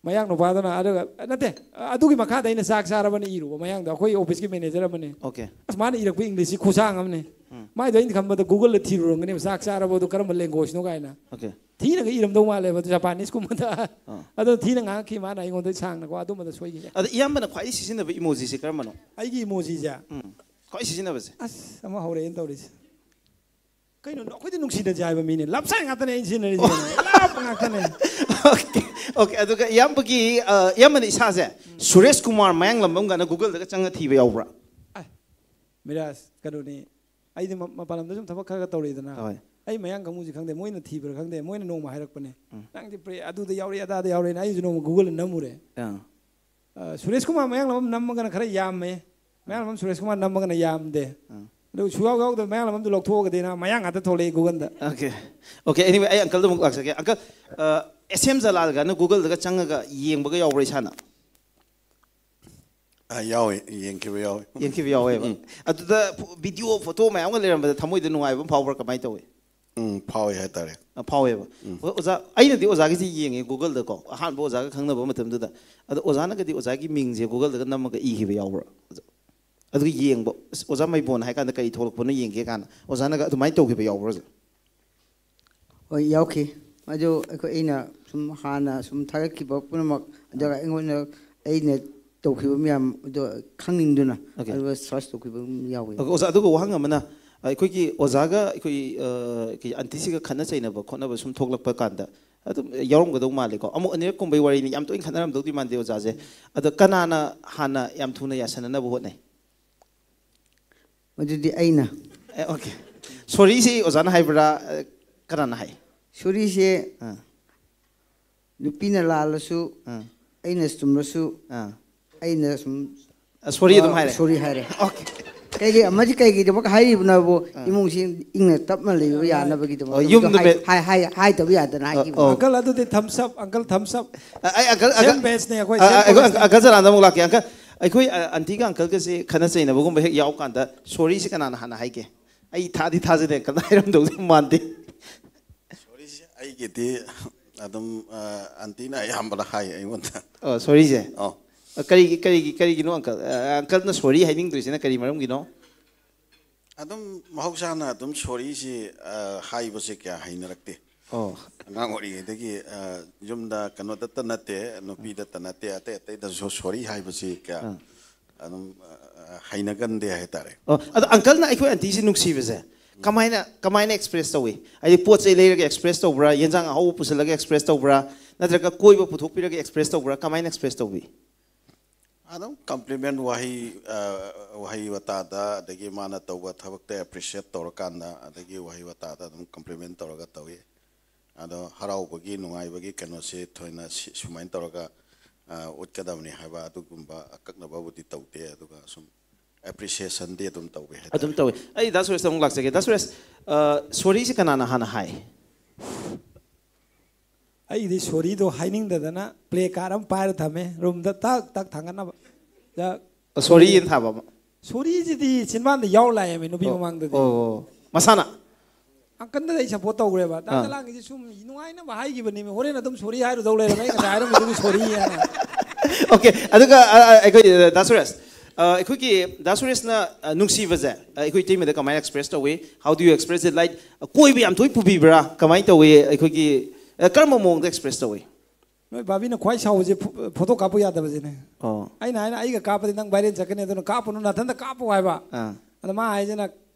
ꯃꯌꯥꯡ ꯅꯨꯄꯥꯗꯨꯅ ꯑꯗꯨꯒ, ꯅꯠꯇꯦ, ꯑꯗꯨꯒꯤ ꯃꯈꯥꯗ ꯑꯩꯅ ꯆꯥꯛ ꯆꯥꯔꯕꯅ ꯏꯔꯨꯕ ꯃꯌꯥꯡꯗꯣ, ꯑꯩꯈꯣꯏ officeꯀꯤ manager ꯑꯃꯅꯤ꯫ Okay꯫ ꯑꯁ, ꯃꯥꯅ ꯏꯔꯛꯄ Englishꯁꯤ ꯈꯨꯁꯥꯡ ꯑꯃꯅꯤ꯫ ꯎꯝ꯫ ꯃꯥꯏꯗꯣ ꯑꯩꯅ ꯈꯟꯕꯗ Googleꯗ ꯊꯤꯔꯨꯔꯝꯒꯅꯦꯕ, ꯆꯥꯛ ꯆꯥꯔꯕꯗꯣ ꯀꯔꯝꯕ languageꯅꯣ ꯀꯥꯏꯅ꯫ Okay꯫ ꯊꯤꯅꯒ ꯏꯔꯝꯗꯧ ꯃꯥꯜꯂꯦꯕ, ꯑꯗꯨ Japaneseꯀꯨꯝꯕꯗ꯫ ꯑꯥ꯫ ꯑꯗꯣ ꯊꯤꯅ ꯉꯥꯡꯉꯛꯈꯤ ꯃꯥꯅ ꯑꯩꯉꯣꯟꯗ ꯁꯥꯡꯅꯀꯣ, ꯑꯗꯨꯝꯕꯗ ꯁꯣꯏꯈꯤꯌꯦ꯫ ꯑꯗ ꯏꯌꯥꯝꯕꯅ ꯈ꯭ꯋꯥꯏꯗꯒꯤ ꯁꯤꯖꯤꯟꯅꯕ emojiꯁꯦ ꯀꯔꯝꯕꯅꯣ? ꯑꯩꯒꯤ emojiꯁꯦ? ꯎꯝ꯫ ꯈ꯭ꯋꯥꯏ ꯁꯤꯖꯤꯟꯅꯕꯁꯦ? ꯑꯁ, ꯑꯃ ꯍꯧꯔꯛꯑꯦꯅ ꯇꯧꯔꯤꯁꯦ꯫ ꯀꯩꯅꯣ, ꯑꯩꯈꯣꯏꯗꯤ ꯅꯨꯡꯁꯤꯅꯁꯦ ꯍꯥꯏꯕ ꯃꯤꯅꯦ꯫ Love sign ꯉꯥꯛꯇꯅꯦ ꯑꯩꯅ ꯁꯤꯖꯤꯟꯅꯔꯤꯁꯦ꯫ Love ꯉꯥꯛꯇꯅꯦ꯫ Okay, okay꯫ ꯑꯗꯨꯒ ꯏꯌꯥꯝꯕꯒꯤ ꯑ, ꯏꯌꯥꯝꯕꯅ ꯏꯁꯥꯁꯦ ꯁꯨꯔꯦꯁ ꯀꯨꯃꯥꯔ ꯃꯌꯥꯡꯂꯝꯕꯝ ꯀꯥꯏꯅ Googleꯗꯒ ꯆꯪꯉ ꯊꯤꯕ ꯌꯥꯎꯕ꯭ꯔꯥ? ꯑꯦ, ꯃꯤꯔꯥꯖ, ꯀꯩꯅꯣꯅꯤ, ꯑꯩꯗꯤ ꯃ-, ꯃꯄꯥꯟ ꯂꯝꯗ ꯁꯨꯝ ꯊꯕꯛ ꯈꯔ ꯈꯔ ꯇꯧꯔꯛꯏꯗꯅ꯫ ꯍꯣꯏ꯫ ꯑꯩ ꯃꯌꯥꯡ ꯀꯥꯡꯕꯨꯁꯤ ꯈꯪꯗꯦ, ꯃꯣꯏꯅ ꯊꯤꯕ꯭ꯔꯥ ꯈꯪꯗꯦ, ꯃꯣꯏꯅ ꯅꯣꯡꯃ ꯍꯥꯏꯔꯛꯄꯅꯦ, "ꯅꯪꯗꯤ ꯄ꯭ꯔꯦ-, ꯑꯗꯨꯗ ꯌꯥꯎꯔꯛꯑꯦ, ꯑꯗꯥꯗ ꯌꯥꯎꯔꯛꯑꯦꯅ", ꯑꯩꯁꯨ ꯅꯣꯡꯃ Googleꯗ ꯅꯝꯃꯨꯔꯦ꯫ ꯑꯥ꯫ ꯑ, ꯁꯨꯔꯦꯁ ꯀꯨꯃꯥꯔ ꯃꯌꯥꯡꯂꯝꯕꯝ ꯅꯝꯃꯒꯅ ꯈꯔ ꯌꯥꯝꯃꯦ, ꯃꯌꯥꯡꯂꯝꯕꯝ ꯁꯨꯔꯦꯁ ꯀꯨꯃꯥꯔ ꯅꯝꯃꯒꯅ ꯌꯥꯝꯗꯦ꯫ ꯑꯥ꯫ ꯑꯗꯨ ꯁꯨꯌꯥꯎ ꯌꯥꯎꯗꯕ ꯃꯌꯥꯡꯂꯝꯕꯝꯗꯨ ꯂꯧꯊꯣꯛꯑꯒꯗꯤꯅ ꯃꯌꯥꯡ ꯉꯥꯛꯇ ꯊꯣꯛꯂꯛꯑꯦ Googleꯗ꯫ Okay꯫ Okay, anyway, ꯑꯩ uncleꯗ ꯑꯃꯨꯛ ꯂꯥꯛꯆꯒꯦ꯫ Uncle, ꯑ, S M ꯖꯂꯥꯜ ꯀꯥꯏꯅ Googleꯗꯒ ꯆꯪꯉꯒ ꯌꯦꯡꯕꯒ ꯌꯥꯎꯕ꯭ꯔꯥ ꯏꯁꯥꯅ? ꯑ, ꯌꯥꯎꯋꯦ, ꯌꯦꯡꯈꯤꯕ ꯌꯥꯎꯋꯦ꯫ ꯌꯦꯡꯈꯤꯕ ꯌꯥꯎꯋꯦꯕ꯫ ꯑꯗꯨꯗ ꯚꯤꯗꯤꯑꯣ ꯐꯣꯇꯣ ꯃꯌꯥꯝꯒ ꯂꯩꯔꯝꯕꯗ ꯊꯃꯣꯏꯗ ꯅꯨꯡꯉꯥꯏꯕ ꯑꯃ ꯐꯥꯎꯕ꯭ꯔꯥ, ꯀꯃꯥꯏꯅ ꯇꯧꯋꯤ? ꯎꯝ, ꯐꯥꯎꯋꯦ ꯍꯥꯏꯇꯥꯔꯦ꯫ ꯑ, ꯐꯥꯎꯋꯦꯕ꯫ ꯑꯣ, ꯑꯣꯖꯥ, ꯑꯩꯅꯗꯤ ꯑꯣꯖꯥꯒꯤꯁꯦ ꯌꯦꯡꯉꯦ ꯒꯨꯒꯜꯗꯀꯣ, ꯑꯍꯥꯟꯕ ꯑꯣꯖꯥꯒ ꯈꯪꯅꯕ ꯃꯇꯝꯗꯨꯗ꯫ ꯑꯗꯣ ꯑꯣꯖꯥꯅꯒꯗꯤ ꯑꯣꯖꯥꯒꯤ ꯃꯤꯡꯁꯦ ꯒꯨꯒꯜꯗꯒ ꯅꯝꯃꯒ ꯏꯈꯤꯕ ꯌꯥꯎꯕ꯭ꯔꯥ? ꯑꯗꯨꯒ ꯌꯦꯡꯕ, "ꯑꯁ, ꯑꯣꯖꯥ ꯃꯩꯕꯣꯟ ꯍꯥꯏ ꯀꯥꯟꯗ ꯀꯔꯤ ꯊꯣꯛꯂꯛꯄꯅꯣ ꯌꯦꯡꯒꯦ" ꯀꯥꯏꯅ ꯑꯣꯖꯥꯅꯒ ꯑꯗꯨꯃꯥꯏꯅ ꯇꯧꯈꯤꯕ ꯌꯥꯎꯕ꯭ꯔꯥ, ꯑꯣꯖꯥ? ꯍꯣꯏ, ꯌꯥꯎꯈꯤ꯫ ꯑꯗꯨ ꯑꯩꯈꯣꯏ, ꯑꯩꯅ ꯁꯨꯝ ꯍꯥꯟꯅ ꯁꯨꯝ ꯊꯥꯒꯠꯈꯤꯕ ꯄꯨꯝꯅꯃꯛ, ꯑꯗꯨꯒ ꯑꯩꯉꯣꯟꯗ, ꯑꯩꯅ ꯇꯧꯈꯤꯕ ꯃꯌꯥꯝ ꯑꯗꯣ ꯈꯪꯅꯤꯡꯗꯨꯅ, Okay. ꯑꯗꯨꯒ ꯁꯔꯁ ꯇꯧꯈꯤꯕ ꯑꯃ ꯌꯥꯎꯋꯤ꯫ ꯑꯣꯀꯦ, ꯑꯣꯖꯥ, ꯑꯗꯨꯒ ꯋꯥꯍꯪ ꯑꯃꯅ, ꯑꯩꯈꯣꯏꯒꯤ ꯑꯣꯖꯥꯒ ꯑꯩꯈꯣꯏ, ꯑ, ꯀꯩ, ꯑꯟꯇꯤꯁꯤꯒ ꯈꯠꯅ ꯆꯩꯅꯕ ꯈꯣꯠꯅꯕ ꯁꯨꯝ ꯊꯣꯛꯂꯛꯄ ꯀꯥꯟꯗ ꯑꯗꯨꯝ ꯌꯥꯎꯔꯝꯒꯗꯧ ꯃꯥꯜꯂꯦꯀꯣ? ꯑꯃꯨꯛ ꯑꯅꯤꯔꯛ ꯀꯨꯝꯕꯩ ꯋꯥꯔꯤꯅꯤ, ꯌꯥꯝ ꯇꯣꯏꯅ ꯈꯠꯅꯔꯝꯗꯧꯗꯤ ꯃꯥꯟꯗꯦ ꯑꯣꯖꯥꯁꯦ꯫ ꯑꯗꯣ ꯀꯅꯥꯅ ꯍꯥꯟꯅ ꯌꯥꯝ ꯊꯨꯅ ꯌꯥꯁꯟꯅꯅꯕ ꯍꯣꯠꯅꯩ? ꯃꯗꯨꯗꯤ ꯑꯩꯅ꯫ ꯑꯦ, ꯑꯣꯀꯦ꯫ ꯁꯣꯔꯤꯁꯤ ꯑꯣꯖꯥꯅ ꯍꯥꯏꯕ꯭ꯔꯥ, ꯑ, ꯀꯅꯥꯅ ꯍꯥꯏ? ꯁꯣꯔꯤꯁꯦ ꯑꯥ, ꯅꯨꯄꯤꯅ ꯂꯥꯜꯂꯁꯨ, ꯑꯥ, ꯑꯩꯅ ꯆꯨꯝꯂꯁꯨ, ꯑꯥ꯫ ꯑꯩꯅ ꯁꯨꯝ ꯑ, ꯁꯣꯔꯤ ꯑꯗꯨꯝ ꯍꯥꯏꯔꯦ? ꯁꯣꯔꯤ ꯍꯥꯏꯔꯦ꯫ ꯑꯣꯀꯦ꯫ ꯀꯩꯒꯤ, ꯑꯃꯗꯤ ꯀꯩꯒꯤꯗꯃꯛ ꯍꯥꯏꯔꯤꯕꯅꯣꯕꯨ? ꯏꯃꯨꯡꯁꯤ ꯏꯪꯅ ꯇꯞꯅ ꯂꯩꯕ ꯌꯥꯅꯕꯒꯤꯗꯃꯛ꯫ ꯑꯣ, ꯌꯨꯝꯗ ꯑꯗꯨ ꯍꯥꯏ-, ꯃꯦ- ꯍꯥꯏ-, ꯍꯥꯏ-, ꯍꯥꯏꯗꯕ ꯌꯥꯗꯅ ꯍꯥꯏꯈꯤꯕ꯫ ꯑꯣ꯫ ꯑꯪꯀꯜ, ꯑꯗꯨꯗꯤ ꯊꯝꯁ ꯑꯞ, ꯑꯪꯀꯜ, ꯊꯝꯁ ꯑꯞ꯫ ꯑ, ꯑꯩ ꯑꯪꯀꯜ, Same ꯑꯪꯀꯜ, batch ꯅꯦ ꯑꯩꯈꯣꯏ, ꯑ, same ꯑ, ꯑꯩꯈꯣꯏ batch ꯅꯦ꯫ ꯑꯪꯀꯜ ꯆꯔꯥꯟꯗ ꯑꯃꯨꯛ ꯂꯥꯛꯀꯦ꯫ ꯑꯪꯀꯜ, ꯑꯩꯈꯣꯏ, ꯑ, ꯑꯟꯇꯤꯒ ꯑꯪꯀꯜꯒꯁꯦ ꯈꯠꯅ ꯆꯩꯅꯕꯒꯨꯝꯕ ꯍꯦꯛ ꯌꯥꯎ ꯀꯥꯟꯗ ꯁꯣꯔꯤꯁꯦ ꯀꯅꯥꯅ ꯍꯥꯟꯅ ꯍꯥꯏꯒꯦ? ꯑꯩ ꯊꯥꯗꯤ ꯊꯥꯖꯗꯦ, ꯑꯪꯀꯜꯅ ꯍꯥꯏꯔꯝꯗꯧꯗꯤ ꯃꯥꯟꯗꯦ꯫ ꯁꯣꯔꯤꯁꯦ ꯑꯩꯒꯤꯗꯤ ꯑꯗꯨꯝ, ꯑ, ꯑꯟꯇꯤꯅ ꯑꯌꯥꯝꯕꯅ ꯍꯥꯏ ꯑꯩꯉꯣꯟꯗ꯫ ꯑ, ꯁꯣꯔꯤꯁꯦ? ꯑꯧ꯫ ꯑ, ꯀꯔꯤꯒꯤ, ꯀꯔꯤꯒꯤ, ꯀꯔꯤꯒꯤꯅꯣ ꯑꯪꯀꯜ? ꯑ, ꯑꯪꯀꯜꯅ ꯁꯣꯔꯤ ꯍꯥꯏꯅꯤꯡꯗ꯭ꯔꯤꯁꯤꯅ ꯀꯔꯤ ꯃꯔꯝꯒꯤꯅꯣ? ꯑꯗꯨꯝ ꯃꯍꯧꯁꯥꯅ ꯑꯗꯨꯝ ꯁꯣꯔꯤꯁꯤ, ꯑ, ꯍꯥꯏꯕꯁꯦ ꯀꯌꯥ ꯍꯩꯅꯔꯛꯇꯦ꯫ ꯑꯣ꯫ ꯑꯉꯥꯡ ꯑꯣꯏꯔꯤꯉꯩꯗꯒꯤ, ꯑ, ꯌꯨꯝꯗ ꯀꯩꯅꯣꯗꯇ ꯅꯠꯇꯦ, ꯅꯨꯄꯤꯗꯇ ꯅꯠꯇꯦ, ꯑꯇꯩ ꯑꯇꯩꯗꯁꯨ ꯁꯣꯔꯤ ꯍꯥꯏꯕꯁꯤ ꯀꯌꯥ ꯑꯗꯨꯝ, ꯑ, ꯍꯩꯅꯒꯟꯗꯦ ꯍꯥꯏꯇꯥꯔꯦ꯫ ꯑꯣ, ꯑꯗꯣ ꯑꯪꯀꯜꯅ ꯑꯩꯈꯣꯏ ꯑꯟꯇꯤꯁꯤ ꯅꯨꯡꯁꯤꯕꯁꯦ ꯀꯃꯥꯏꯅ, ꯀꯃꯥꯏꯅ ꯑꯦꯛꯁꯄ꯭ꯔꯦꯁ ꯇꯧꯏ? ꯍꯥꯏꯗꯤ ꯄꯣꯠ ꯆꯩ ꯂꯩꯔꯒ ꯑꯦꯛꯁꯄ꯭ꯔꯦꯁ ꯇꯧꯕ꯭ꯔꯥ, ꯌꯦꯟꯖꯥꯡ ꯑꯍꯥꯎꯕ ꯄꯨꯁꯤꯜꯂꯒ ꯑꯦꯛꯁꯄ꯭ꯔꯦꯁ ꯇꯧꯕ꯭ꯔꯥ, ꯅꯠꯇ꯭ꯔꯒ ꯀꯣꯏꯕ ꯄꯨꯊꯣꯛꯄꯤꯔꯒ ꯑꯦꯛꯁꯄ꯭ꯔꯦꯁ ꯇꯧꯕ꯭ꯔꯥ, ꯀꯃꯥꯏꯅ ꯑꯦꯛꯁꯄ꯭ꯔꯦꯁ ꯇꯧꯕꯤ? ꯑꯗꯨꯝ ꯀꯝꯄ꯭ꯂꯤꯃꯦꯟ ꯋꯥꯍꯩ, ꯑ, ꯋꯥꯍꯩ ꯋꯥꯇꯥꯗ, ꯑꯗꯒꯤ ꯃꯥꯅ ꯇꯧꯕ ꯊꯕꯛꯇ ꯑꯦꯄ꯭ꯔꯤꯁꯤꯌꯦꯠ ꯇꯧꯔꯀꯥꯟꯗ, ꯑꯗꯒꯤ ꯋꯥꯍꯩ ꯋꯥꯇꯥꯗ ꯑꯗꯨꯝ ꯀꯝꯄ꯭ꯂꯤꯃꯦꯟ ꯇꯧꯔꯒ ꯇꯧꯏ꯫ ꯑꯗꯣ ꯍꯔꯥꯎꯕꯒꯤ, ꯅꯨꯡꯉꯥꯏꯕꯒꯤ ꯀꯩꯅꯣꯁꯤ ꯊꯣꯏꯅ ꯁꯤ, ꯁꯨꯃꯥꯏꯅ ꯇꯧꯔꯒ, ꯑ, ꯎꯠꯀꯗꯕꯅꯤ ꯍꯥꯏꯕ ꯑꯗꯨꯒꯨꯝꯕ ꯑꯀꯛꯅꯕꯕꯨꯗꯤ ꯇꯧꯗꯦ, ꯑꯗꯨꯒ ꯁꯨꯝ ꯑꯦꯄ꯭ꯔꯤꯁꯤꯌꯦꯁꯟꯗꯤ ꯑꯗꯨꯝ ꯇꯧꯋꯦ ꯍꯥꯏꯇꯥꯔꯦ꯫ ꯑꯗꯨꯝ ꯇꯧꯏ꯫ ꯑꯩ ꯗꯥ ꯁꯨꯔꯦꯁꯇ ꯑꯃꯨꯛ ꯂꯥꯛꯆꯒꯦ꯫ ꯗꯥ ꯁꯨꯔꯦꯁ, ꯑ, ꯁꯣꯔꯤꯁꯤ ꯀꯅꯥꯅ ꯍꯥꯟꯅ ꯍꯥꯏ? ꯑꯩꯗꯤ ꯁꯣꯔꯤꯗꯣ ꯍꯥꯏꯅꯤꯡꯗꯗꯅ ꯄ꯭ꯂꯦ ꯀꯥꯔꯠ ꯑꯃ ꯄꯥꯏꯔ ꯊꯝꯃꯦ, ꯔꯨꯝꯗ ꯇꯛ ꯇꯛ ꯊꯥꯡꯒꯠꯅꯕ꯫ ꯁꯣꯔꯤ ꯊꯥꯕ ꯑꯃ꯫ ꯁꯣꯔꯤꯁꯤꯗꯤ ꯆꯤꯟꯕꯥꯟꯗ ꯌꯥꯎꯔ ꯂꯥꯛꯑꯦꯃꯤ ꯅꯨꯄꯤ ꯃꯃꯥꯡꯗꯗꯤ꯫ ꯑꯣ, ꯃꯁꯥꯅ? ꯑꯪꯀꯟꯗ ꯑꯩ ꯁꯞꯄꯣꯔꯠ ꯇꯧꯈ꯭ꯔꯦꯕ꯫ ꯗꯥ ꯑꯥ꯫ ꯆꯂꯥꯡꯒꯤꯁꯤ ꯁꯨꯝ ꯅꯨꯡꯉꯥꯏꯅꯕ ꯍꯥꯏꯈꯤꯕꯅꯦꯃꯤ꯫ ꯍꯣꯔꯦꯟ ꯑꯗꯨꯝ ꯁꯣꯔꯤ ꯍꯥꯏꯔꯨꯗꯧ ꯂꯩꯔꯝꯃꯦ꯫ ꯑꯩ ꯉꯁꯥꯏ ꯍꯥꯏꯔꯝꯃꯤꯗꯨꯒꯤ ꯁꯣꯔꯤ ꯍꯥꯏꯅ꯫ ꯑꯣꯀꯦ꯫ ꯑꯗꯨꯒ ꯑ, ꯑ, ꯑꯩꯈꯣꯏ, ꯑ, ꯗꯥ ꯁꯨꯔꯦꯁ, ꯑ, ꯑꯩꯈꯣꯏꯒꯤ ꯗꯥ ꯁꯨꯔꯦꯁꯅ, ꯑ, ꯅꯨꯡꯁꯤꯕꯁꯦ, ꯑ, ꯑꯩꯈꯣꯏ ꯏꯇꯩꯃꯗ ꯀꯃꯥꯏꯅ ꯑꯦꯛꯁꯄ꯭ꯔꯦꯁ ꯇꯧꯏ? How do you express it? Like, ꯀꯣꯏꯕ ꯌꯥꯝ ꯇꯣꯏ ꯄꯨꯕꯤꯕ꯭ꯔꯥ? ꯀꯃꯥꯏꯅ ꯇꯧꯏ? ꯑꯩꯈꯣꯏꯒꯤ, ꯑ, ꯀꯔꯝꯕ ꯃꯑꯣꯡꯗ ꯑꯦꯛꯁꯄ꯭ꯔꯦꯁ ꯇꯧꯏ? ꯅꯣꯏ ꯚꯥꯕꯤꯅ ꯈ꯭ꯋꯥꯏ ꯁꯥꯎꯕꯁꯦ ꯐꯣ-, ꯐꯣꯇꯣ ꯀꯥꯞꯄꯨ ꯌꯥꯗꯕꯁꯤꯅꯦ꯫ ꯑꯣ꯫ ꯑꯩꯅ ꯍꯥꯏꯅ, "ꯑꯩꯒ ꯀꯥꯞꯄꯗꯤ ꯅꯪ ꯚꯥꯏꯔꯦꯜ ꯆꯠꯀꯅꯤ, ꯑꯗꯨꯅ ꯀꯥꯞꯄꯨꯅꯨ, ꯅꯥꯊꯟꯗ ꯀꯥꯞꯄꯨ" ꯍꯥꯏꯕ꯫ ꯑꯥ꯫ ꯑꯗ ꯃꯥ ꯍꯥꯏꯁꯤꯅ,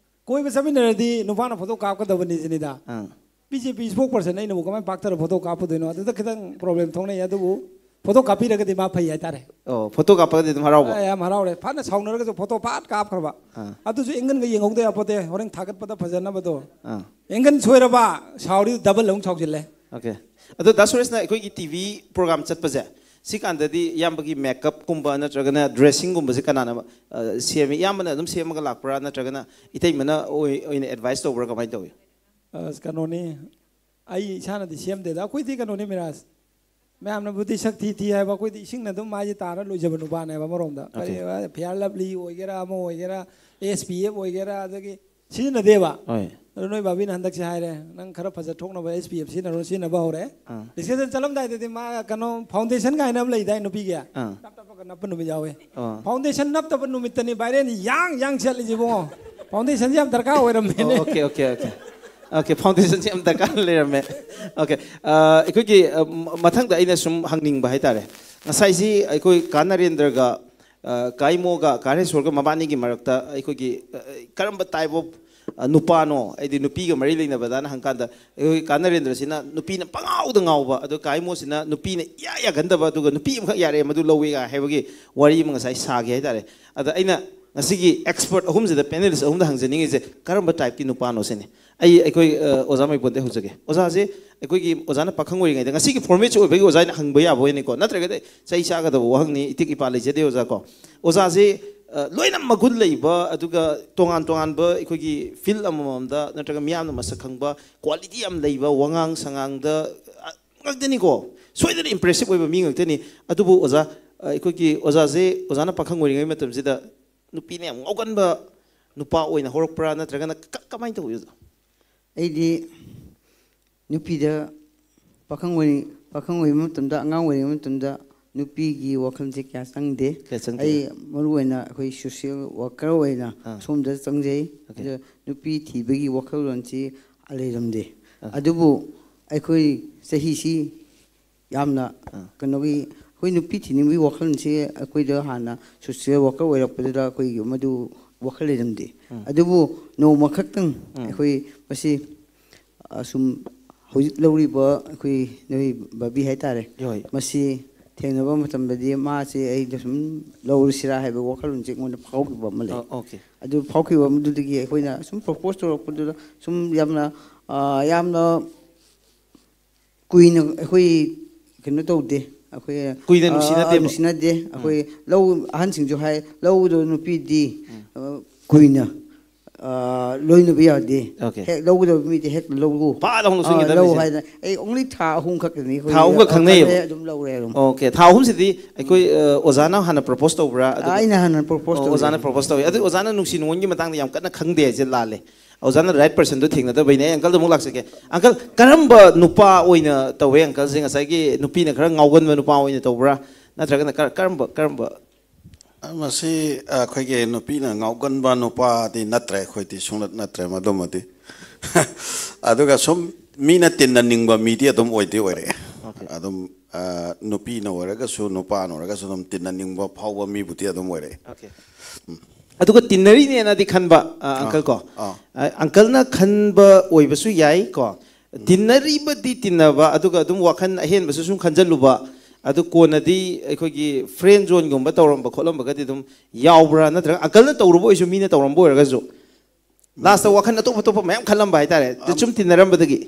"ꯀꯣꯏꯕ ꯆꯠꯃꯤꯟꯅꯔꯗꯤ ꯅꯨꯄꯥꯅ ꯐꯣꯇꯣ ꯀꯥꯞꯀꯗꯕꯅꯤ" ꯁꯤꯅꯤꯗ꯫ ꯑꯥ꯫ ꯕꯤ ꯖꯦ ꯄꯤ ꯏꯁꯄꯣꯛ ꯄꯔꯁꯟ ꯑꯩꯅꯕꯨ ꯀꯃꯥꯏꯅ ꯄꯥꯛꯊꯔ ꯐꯣꯇꯣ ꯀꯥꯞꯄꯨꯗꯣꯏꯅꯣ? ꯑꯗꯨꯗ ꯈꯤꯇꯪ ꯄ꯭ꯔꯣꯕ꯭ꯂꯦꯝ ꯊꯣꯛꯅꯩ꯫ ꯑꯗꯨꯕꯨ ꯐꯣꯇꯣ ꯀꯥꯞꯄꯤꯔꯒꯗꯤ ꯃꯥ ꯐꯩ ꯍꯥꯏꯇꯥꯔꯦ꯫ ꯑꯣ, ꯐꯣꯇꯣ ꯀꯥꯞꯄꯒꯗꯤ ꯑꯗꯨꯝ ꯍꯔꯥꯎꯕ? ꯑꯦ, ꯌꯥꯝ ꯍꯔꯥꯎꯔꯦ꯫ ꯐꯅ ꯁꯥꯎꯅꯔꯒꯁꯨ ꯐꯣꯇꯣ ꯐꯠ ꯀꯥꯞꯈ꯭ꯔꯕ꯫ ꯑꯥ꯫ ꯑꯗꯨꯁꯨ ꯑꯦꯡꯒꯜꯒ ꯌꯦꯡꯍꯧꯗ ꯌꯥꯄꯣꯠꯇꯦ꯫ ꯍꯣꯔꯦꯟ ꯊꯥꯒꯠꯄꯗ ꯐꯖꯅꯕꯗꯣ꯫ ꯑꯥ꯫ ꯑꯦꯡꯒꯜ ꯁꯣꯏꯔꯕ, ꯁꯥꯎꯔꯤ ꯗꯕꯜ ꯑꯃꯨꯛ ꯁꯥꯎꯖꯤꯜꯂꯦ꯫ ꯑꯣꯀꯦ꯫ ꯑꯗꯣ ꯗꯥ ꯁꯨꯔꯦꯁꯅ ꯑꯩꯈꯣꯏꯒꯤ ꯇꯤ ꯚꯤ ꯄ꯭ꯔꯣꯒ꯭ꯔꯥꯝ ꯆꯠꯄꯁꯦ, ꯁꯤ ꯀꯥꯟꯗꯗꯤ ꯏꯌꯥꯝꯕꯒꯤ ꯃꯦꯀꯞꯀꯨꯝꯕ ꯅꯠꯇ꯭ꯔꯒꯅ ꯗ꯭ꯔꯦꯁꯤꯡꯒꯨꯝꯕꯁꯦ ꯀꯅꯥꯅ, ꯑ, ꯁꯦꯝꯃꯤ? ꯏꯌꯥꯝꯕꯅ ꯑꯗꯨꯝ ꯁꯦꯝꯃꯒ ꯂꯥꯛꯄ꯭ꯔꯥ, ꯅꯠꯇ꯭ꯔꯒꯅ ꯏꯇꯩꯃꯅ ꯑꯣꯏ-, ꯑꯣꯏꯅ ꯑꯦꯗꯚꯥꯏꯁ ꯇꯧꯕ꯭ꯔꯥ? ꯀꯃꯥꯏꯅ ꯇꯧꯏ? ꯑꯁ, ꯀꯩꯅꯣꯅꯤ, ꯑꯩ ꯏꯁꯥꯅꯗꯤ ꯁꯦꯝꯗꯦꯗ꯫ ꯑꯩꯈꯣꯏꯗꯤ ꯀꯩꯅꯣꯅꯤ ꯃꯤꯔꯥꯖ, ꯃꯌꯥꯝꯅꯕꯨꯗꯤ ꯁꯛ ꯊꯤ ꯊꯤ ꯍꯥꯏꯕ, ꯑꯩꯈꯣꯏꯗꯤ ꯏꯁꯤꯡꯅ ꯑꯗꯨꯝ ꯃꯥꯏꯁꯦ ꯇꯥꯔ ꯂꯣꯏꯖꯕ ꯅꯨꯄꯥꯅꯦꯕ ꯑꯃꯔꯣꯝꯗ꯫ ꯀꯔꯤ, ꯑꯣꯀꯦ꯫ ꯐꯤꯌꯥꯔ ꯂꯚꯂꯤ ꯑꯣꯏꯒꯦꯔꯥ, ꯑꯃ ꯑꯣꯏꯒꯦꯔꯥ, ꯑꯦꯁ ꯄꯤ ꯑꯦꯐ ꯑꯣꯏꯒꯦꯔꯥ, ꯑꯗꯒꯤ ꯁꯤꯖꯤꯟꯅꯗꯦꯕ꯫ ꯍꯣꯏ꯫ ꯑꯗꯣ ꯅꯣꯏ ꯕꯥꯕꯤꯅ ꯍꯟꯗꯛꯁꯦ ꯍꯥꯏꯔꯦ, "ꯅꯪ ꯈꯔ ꯐꯖ ꯊꯣꯛꯅꯕ ꯑꯦꯁ ꯄꯤ ꯑꯦꯐ ꯁꯤꯖꯤꯟꯅꯔꯣ", ꯁꯤꯖꯤꯟꯅꯕ ꯍꯧꯔꯦ꯫ ꯑꯥ꯫ ꯗꯤꯁꯀꯁꯟ ꯆꯠꯂꯝꯗꯥꯏꯗꯗꯤ ꯃꯥ ꯀꯩꯅꯣ ꯐꯥꯎꯟꯗꯦꯁꯟ ꯀꯥꯏꯅ ꯑꯃ ꯂꯩꯗꯥꯏ ꯅꯨꯄꯤꯒꯤ? ꯑꯥ꯫ ꯇꯞ ꯇꯞꯄꯒ ꯅꯞꯄ ꯅꯨꯃꯤꯠ ꯌꯥꯎꯋꯦ꯫ ꯑꯥ꯫ ꯐꯥꯎꯟꯗꯦꯁꯟ ꯅꯞꯇꯕ ꯅꯨꯃꯤꯠꯇꯅꯤ ꯚꯥꯏꯔꯦꯟ ꯌꯥꯡ ꯌꯥꯡ ꯆꯠꯂꯤꯁꯤ ꯏꯕꯨꯡꯉꯣ꯫ ꯐꯥꯎꯟꯗꯦꯁꯟꯁꯦ ꯌꯥꯝ ꯗꯔꯀꯥꯔ ꯑꯣꯏꯔꯝꯃꯦꯅꯦ꯫ ꯑꯣ, ꯑꯣꯀꯦ, ꯑꯣꯀꯦ, ꯑꯣꯀꯦ꯫ ꯑꯣꯀꯦ, ꯐꯥꯎꯟꯗꯦꯁꯟꯁꯦ ꯌꯥꯝ ꯗꯔꯀꯥꯔ ꯂꯩꯔꯝꯃꯦ꯫ ꯑꯣꯀꯦ꯫ ꯑ, ꯑꯩꯈꯣꯏꯒꯤ, ꯑ, ꯃ-, ꯃꯊꯪꯗ ꯑꯩꯅ ꯁꯨꯝ ꯍꯪꯅꯤꯡꯕ ꯍꯥꯏꯇꯥꯔꯦ꯫ ꯉꯁꯥꯏꯁꯤ ꯑꯩꯈꯣꯏ ꯀꯥ ꯅꯔꯦꯟꯗ꯭ꯔꯒ, ꯑ, ꯀꯥ ꯏꯃꯣꯒ ꯀꯥ ꯍꯔꯦꯁꯣꯔꯒ ꯃꯕꯥꯅꯤꯒꯤ ꯃꯔꯛꯇ ꯑꯩꯈꯣꯏꯒꯤ, ꯑ, ꯀꯔꯝꯕ type of, ꯑ, ꯅꯨꯄꯥꯅꯣ, ꯍꯥꯏꯗꯤ ꯅꯨꯄꯤꯒ ꯃꯔꯤ ꯂꯩꯅꯕꯗꯅ ꯍꯪꯀꯥꯟꯗ, ꯑꯩꯈꯣꯏ ꯀꯥ ꯅꯔꯦꯟꯗ꯭ꯔꯁꯤꯅ ꯅꯨꯄꯤꯅ ꯄꯉꯥꯎꯗ ꯉꯥꯎꯕ, ꯑꯗꯣ ꯀꯥ ꯏꯃꯣꯁꯤꯅ ꯅꯨꯄꯤꯅ ꯏꯌꯥ ꯌꯥꯒꯟꯗꯕ, ꯑꯗꯨꯒ ꯅꯨꯄꯤ ꯑꯃꯈꯛ ꯌꯥꯔꯛꯑꯦ, ꯃꯗꯨ ꯂꯧꯋꯦꯒ ꯍꯥꯏꯕꯒꯤ ꯋꯥꯔꯤ ꯑꯃ ꯉꯁꯥꯏ ꯁꯥꯒꯦ ꯍꯥꯏꯇꯥꯔꯦ꯫ ꯑꯗ ꯑꯩꯅ ꯉꯁꯤꯒꯤ expert ꯑꯍꯨꯝꯁꯤꯗ, panelist ꯑꯍꯨꯝꯗ ꯍꯪꯖꯅꯤꯡꯉꯤꯁꯦ, ꯀꯔꯝꯕ typeꯀꯤ ꯅꯨꯄꯥꯅꯣ ꯁꯤꯅꯤ꯫ ꯑꯩ, ꯑꯩꯈꯣꯏ, ꯑ, ꯑꯣꯖꯥ ꯃꯩꯕꯣꯟꯗꯩ ꯍꯧꯖꯒꯦ꯫ ꯑꯣꯖꯥꯁꯦ, ꯑꯩꯈꯣꯏꯒꯤ ꯑꯣꯖꯥꯅ ꯄꯥꯈꯪ ꯑꯣꯏꯔꯤꯉꯩꯗ, ꯉꯁꯤꯒꯤ formatꯁꯦ ꯑꯣꯏꯕꯒꯤ ꯑꯣꯖꯥ ꯑꯩꯅ ꯍꯪꯕ ꯌꯥꯕ ꯑꯣꯏꯅꯤꯀꯣ, ꯅꯠꯇ꯭ꯔꯒꯗꯤ ꯆꯩ ꯆꯥꯒꯗꯕ ꯋꯥꯍꯪꯅꯤ, ꯏꯇꯤꯛ ꯏꯄꯥ ꯂꯩꯖꯗꯦ ꯑꯣꯖꯥ ꯀꯣ꯫ ꯑꯣꯖꯥꯁꯦ, ꯑ, ꯂꯣꯏꯅ ꯃꯒꯨꯟ ꯂꯩꯕ, ꯑꯗꯨꯒ ꯇꯣꯉꯥꯟ ꯇꯣꯉꯥꯟꯕ ꯑꯩꯈꯣꯏꯒꯤ field ꯑꯃꯃꯝꯗ ꯅꯠꯇ꯭ꯔꯒ ꯃꯤꯌꯥꯝꯅ ꯃꯁꯛ ꯈꯪꯕ, quality ꯌꯥꯝ ꯂꯩꯕ, ꯋꯥꯉꯥꯡ ꯁꯉꯥꯡꯗ, ꯑ, ꯉꯥꯛꯇꯅꯤꯀꯣ꯫ ꯁꯣꯏꯗꯅ impressive ꯑꯣꯏꯕ ꯃꯤ ꯉꯥꯛꯇꯅꯤ꯫ ꯑꯗꯨꯕꯨ ꯑꯣꯖꯥ, ꯑꯩꯈꯣꯏꯒꯤ ꯑꯣꯖꯥꯁꯦ, ꯑꯣꯖꯥꯅ ꯄꯥꯈꯪ ꯑꯣꯏꯔꯤꯉꯩ ꯃꯇꯝꯁꯤꯗ ꯅꯨꯄꯤꯅ ꯌꯥꯝ ꯉꯥꯎꯒꯟꯕ ꯅꯨꯄꯥ ꯑꯣꯏꯅ ꯍꯧꯔꯛꯄ꯭ꯔꯥ, ꯅꯠꯇ꯭ꯔꯒꯅ ꯀ- ꯀꯃꯥꯏꯅ ꯇꯧꯏ, ꯑꯣꯖꯥ? ꯑꯩꯗꯤ ꯅꯨꯄꯤꯗ ꯄꯥꯈꯪ ꯑꯣꯏꯔꯤ ꯄꯥꯈꯪ ꯑꯣꯏꯕ ꯃꯇꯝꯗ, ꯑꯉꯥꯡ ꯑꯣꯏꯔꯤꯉꯩ ꯃꯇꯝꯗ ꯅꯨꯄꯤꯒꯤ ꯋꯥꯈꯜꯁꯦ ꯀꯌꯥ ꯆꯪꯗꯦ꯫ ꯀꯌꯥ ꯆꯪꯗꯦ꯫ ꯑꯩ ꯃꯔꯨ ꯑꯣꯏꯅ ꯑꯩꯈꯣꯏ ꯁꯣꯁꯤꯌꯦꯜ ꯋꯥꯔꯀꯔ ꯑꯣꯏꯅ ꯑꯥ꯫ ꯁꯣꯝꯗ ꯆꯪꯖꯩ꯫ Okay꯫ ꯑꯗꯣ ꯅꯨꯄꯤ ꯊꯤꯕꯒꯤ ꯋꯥꯈꯜꯂꯣꯟꯁꯤ ꯂꯩꯔꯝꯗꯦ꯫ Okay꯫ ꯑꯗꯨꯕꯨ ꯑꯩꯈꯣꯏ ꯆꯍꯤꯁꯤ ꯌꯥꯝꯅ ꯑꯥ꯫ ꯀꯩꯅꯣꯒꯤ, ꯑꯩꯈꯣꯏ ꯅꯨꯄꯤ ꯊꯤꯅꯤꯡꯕꯒꯤ ꯋꯥꯈꯜꯁꯤ ꯑꯩꯈꯣꯏꯗ ꯍꯥꯟꯅ ꯁꯣꯁꯤꯌꯦꯜ ꯋꯥꯔꯀꯔ ꯑꯣꯏꯔꯛꯄꯗꯨꯗ ꯑꯩꯈꯣꯏꯒꯤ ꯃꯗꯨ ꯋꯥꯈꯜ ꯂꯩꯔꯝꯗꯦ꯫ ꯎꯝ꯫ ꯑꯗꯨꯕꯨ ꯅꯣꯡꯃ ꯈꯛꯇꯪ ꯎꯝ꯫ ꯑꯩꯈꯣꯏ ꯃꯁꯤ ꯑꯁꯨꯝ ꯍꯧꯖꯤꯛ ꯂꯧꯔꯤꯕ ꯑꯩꯈꯣꯏ ꯅꯣꯏ ꯕꯕꯤ ꯍꯥꯏꯇꯥꯔꯦ, ꯍꯣꯏ꯫ ꯃꯁꯤ ꯊꯦꯡꯅꯕ ꯃꯇꯝꯗꯗꯤ ꯃꯥꯁꯦ ꯑꯩꯗ ꯁꯨꯝ ꯂꯧꯔꯁꯤꯔꯥ ꯍꯥꯏꯕ ꯋꯥꯈꯜꯂꯣꯟꯁꯦ ꯑꯩꯉꯣꯟꯗ ꯐꯥꯎꯈꯤꯕ ꯑꯃ ꯂꯩ꯫ ꯑ, okay꯫ ꯑꯗꯨ ꯐꯥꯎꯈꯤꯕ ꯑꯗꯨꯗꯒꯤ ꯑꯩꯈꯣꯏꯅ ꯁꯨꯝ ꯄ꯭ꯔꯣꯄꯣꯁ ꯇꯧꯔꯛꯄꯗꯨꯗ ꯁꯨꯝ ꯌꯥꯝꯅ, ꯑ, ꯌꯥꯝꯅ ꯀꯨꯏꯅ ꯑꯩꯈꯣꯏ ꯀꯩꯅꯣ ꯇꯧꯗꯦ꯫ ꯑꯩꯈꯣꯏ, ꯀꯨꯏꯅ ꯑ, ꯅꯨꯡꯁꯤꯅꯗꯦꯕ? ꯅꯨꯡꯁꯤꯅꯗꯦ꯫ ꯎꯝ꯫ ꯑꯩꯈꯣꯏ ꯂꯧ, ꯑꯍꯟꯁꯤꯡꯁꯨ ꯍꯥꯏ, ꯂꯧꯗꯣ ꯅꯨꯄꯤꯗꯤ, ꯑ, ꯀꯨꯏꯅ, ꯑ, ꯂꯣꯏꯅꯕ ꯌꯥꯗꯦ꯫ Okay꯫ ꯍꯦꯛ ꯂꯧꯒꯗꯕ ꯃꯤꯗꯤ ꯍꯦꯛ ꯂꯧꯔꯨ꯫ ꯄꯥꯛ ꯂꯥꯎꯅ ꯑ, ꯂꯧꯁꯤꯟꯒꯗꯕꯅꯤꯁꯦ꯫ ꯂꯧ ꯍꯥꯏꯅ, ꯑꯩ only ꯊꯥ ꯑꯍꯨꯝ ꯈꯛꯇꯅꯤ ꯑꯩꯈꯣꯏ, ꯊꯥ ꯑꯍꯨꯝꯈꯛ ꯑ, ꯈꯪꯅꯩꯌꯦꯕ? ꯈꯪꯅꯩ, ꯑꯗꯨꯝ ꯂꯧꯔꯦ ꯑꯗꯨꯝ꯫ Okay꯫ ꯊꯥ ꯑꯍꯨꯝꯁꯤꯗꯤ ꯑꯩꯈꯣꯏ, ꯑ, ꯑꯣꯖꯥꯅ ꯍꯥꯟꯅ ꯄ꯭ꯔꯣꯄꯣꯁ ꯇꯧꯕ꯭ꯔꯥ? ꯑꯗꯨꯒ ꯑꯩꯅ ꯍꯥꯟꯅ ꯄ꯭ꯔꯣꯄꯣꯁ ꯑꯣ, ꯇꯧꯖꯩ꯫ ꯑꯣꯖꯥꯅ ꯅꯨꯡꯁꯤ ꯅꯨꯡꯉꯣꯟꯒꯤ ꯃꯇꯥꯡꯗ ꯌꯥꯝ ꯀꯟꯅ ꯈꯪꯗꯦ ꯍꯥꯏꯁꯦ ꯂꯥꯜꯂꯦ꯫ ꯑꯣꯖꯥꯅ ꯔꯥꯏꯠ ꯄꯔꯁꯟꯗꯣ ꯊꯦꯡꯅꯗꯕꯩꯅꯦ꯫ ꯑꯩ ꯑꯪꯀꯜꯗ ꯑꯃꯨꯛ ꯂꯥꯛꯆꯒꯦ꯫ ꯑꯪꯀꯜ, ꯀꯔꯝꯕ ꯅꯨꯄꯥ ꯑꯣꯏꯅ ꯇꯧꯋꯦ? ꯑꯪꯀꯜꯁꯦ ꯉꯁꯥꯏꯒꯤ ꯅꯨꯄꯤꯅ ꯈꯔ ꯉꯥꯎꯒꯟꯕ ꯅꯨꯄꯥ ꯑꯣꯏꯅ ꯇꯧꯕ꯭ꯔꯥ, ꯅꯠꯇ꯭ꯔꯒꯅ ꯀꯔ- ꯀꯔꯝꯕ ꯀꯔꯝꯕ? ꯃꯁꯤ ꯑꯩꯈꯣꯏꯒꯤ ꯅꯨꯄꯤꯅ ꯉꯥꯎꯒꯟꯕ ꯅꯨꯄꯥꯗꯤ ꯅꯠꯇ꯭ꯔꯦ, ꯑꯩꯈꯣꯏꯗꯤ ꯁꯨꯡꯅꯠ ꯅꯠꯇ꯭ꯔꯦ ꯃꯗꯨꯃꯗꯤ꯫ ꯑꯗꯨꯒ ꯁꯨꯝ ꯃꯤꯅ ꯇꯤꯟꯅꯅꯤꯡꯕ ꯃꯤꯗꯤ ꯑꯗꯨꯝ ꯑꯣꯏꯗꯤ ꯑꯣꯏꯔꯛꯑꯦ꯫ Okay꯫ ꯑꯗꯨꯝ, ꯑ, ꯅꯨꯄꯤꯅ ꯑꯣꯏꯔꯒꯁꯨ ꯅꯨꯄꯥꯅ ꯑꯣꯏꯔꯒꯁꯨ ꯑꯗꯨꯝ ꯇꯤꯟꯅꯅꯤꯡꯕ ꯐꯥꯎꯕ ꯃꯤꯕꯨꯗꯤ ꯑꯗꯨꯝ ꯑꯣꯏꯔꯛꯑꯦ꯫ Okay꯫ ꯑꯗꯨꯒ ꯇꯤꯟꯅꯔꯤꯅꯦꯅꯗꯤ ꯈꯟꯕ, ꯑ, ꯑꯪꯀꯜ ꯀꯣ꯫ ꯑꯥ꯫ ꯑ, ꯑꯪꯀꯜꯅ ꯈꯟꯕ ꯑꯣꯏꯕꯁꯨ ꯌꯥꯏ ꯀꯣ꯫ ꯇꯤꯟꯅꯔꯤꯕꯗꯤ ꯇꯤꯟꯅꯕ, ꯑꯗꯨꯒ ꯑꯗꯨꯝ ꯋꯥꯈꯜ ꯑꯍꯦꯟꯕꯁꯨ ꯁꯨꯝ ꯈꯟꯖꯜꯂꯨꯕ, ꯑꯗꯨ ꯀꯣꯟꯅꯗꯤ ꯑꯩꯈꯣꯏꯒꯤ ꯐ꯭ꯔꯦꯟ ꯖꯣꯟꯒꯨꯝꯕ ꯇꯧꯔꯝꯕ ꯈꯣꯠꯂꯝꯕꯒꯗꯤ ꯑꯗꯨꯝ ꯌꯥꯎꯕ꯭ꯔꯥ? ꯅꯠꯇ꯭ꯔꯒ ꯑꯪꯀꯜꯅ ꯇꯧꯔꯨꯕ ꯑꯣꯏꯁꯨ, ꯃꯤꯅ ꯇꯧꯔꯝꯕ ꯑꯣꯏꯔꯒꯁꯨ ꯂꯥꯁꯇ ꯋꯥꯈꯜ ꯑꯇꯣꯞ ꯑꯇꯣꯞꯄ ꯃꯌꯥꯝ ꯈꯜꯂꯝꯕ ꯍꯥꯏꯇꯥꯔꯦ, ꯁꯨꯝ ꯇꯤꯟꯅꯔꯝꯕꯗꯒꯤ?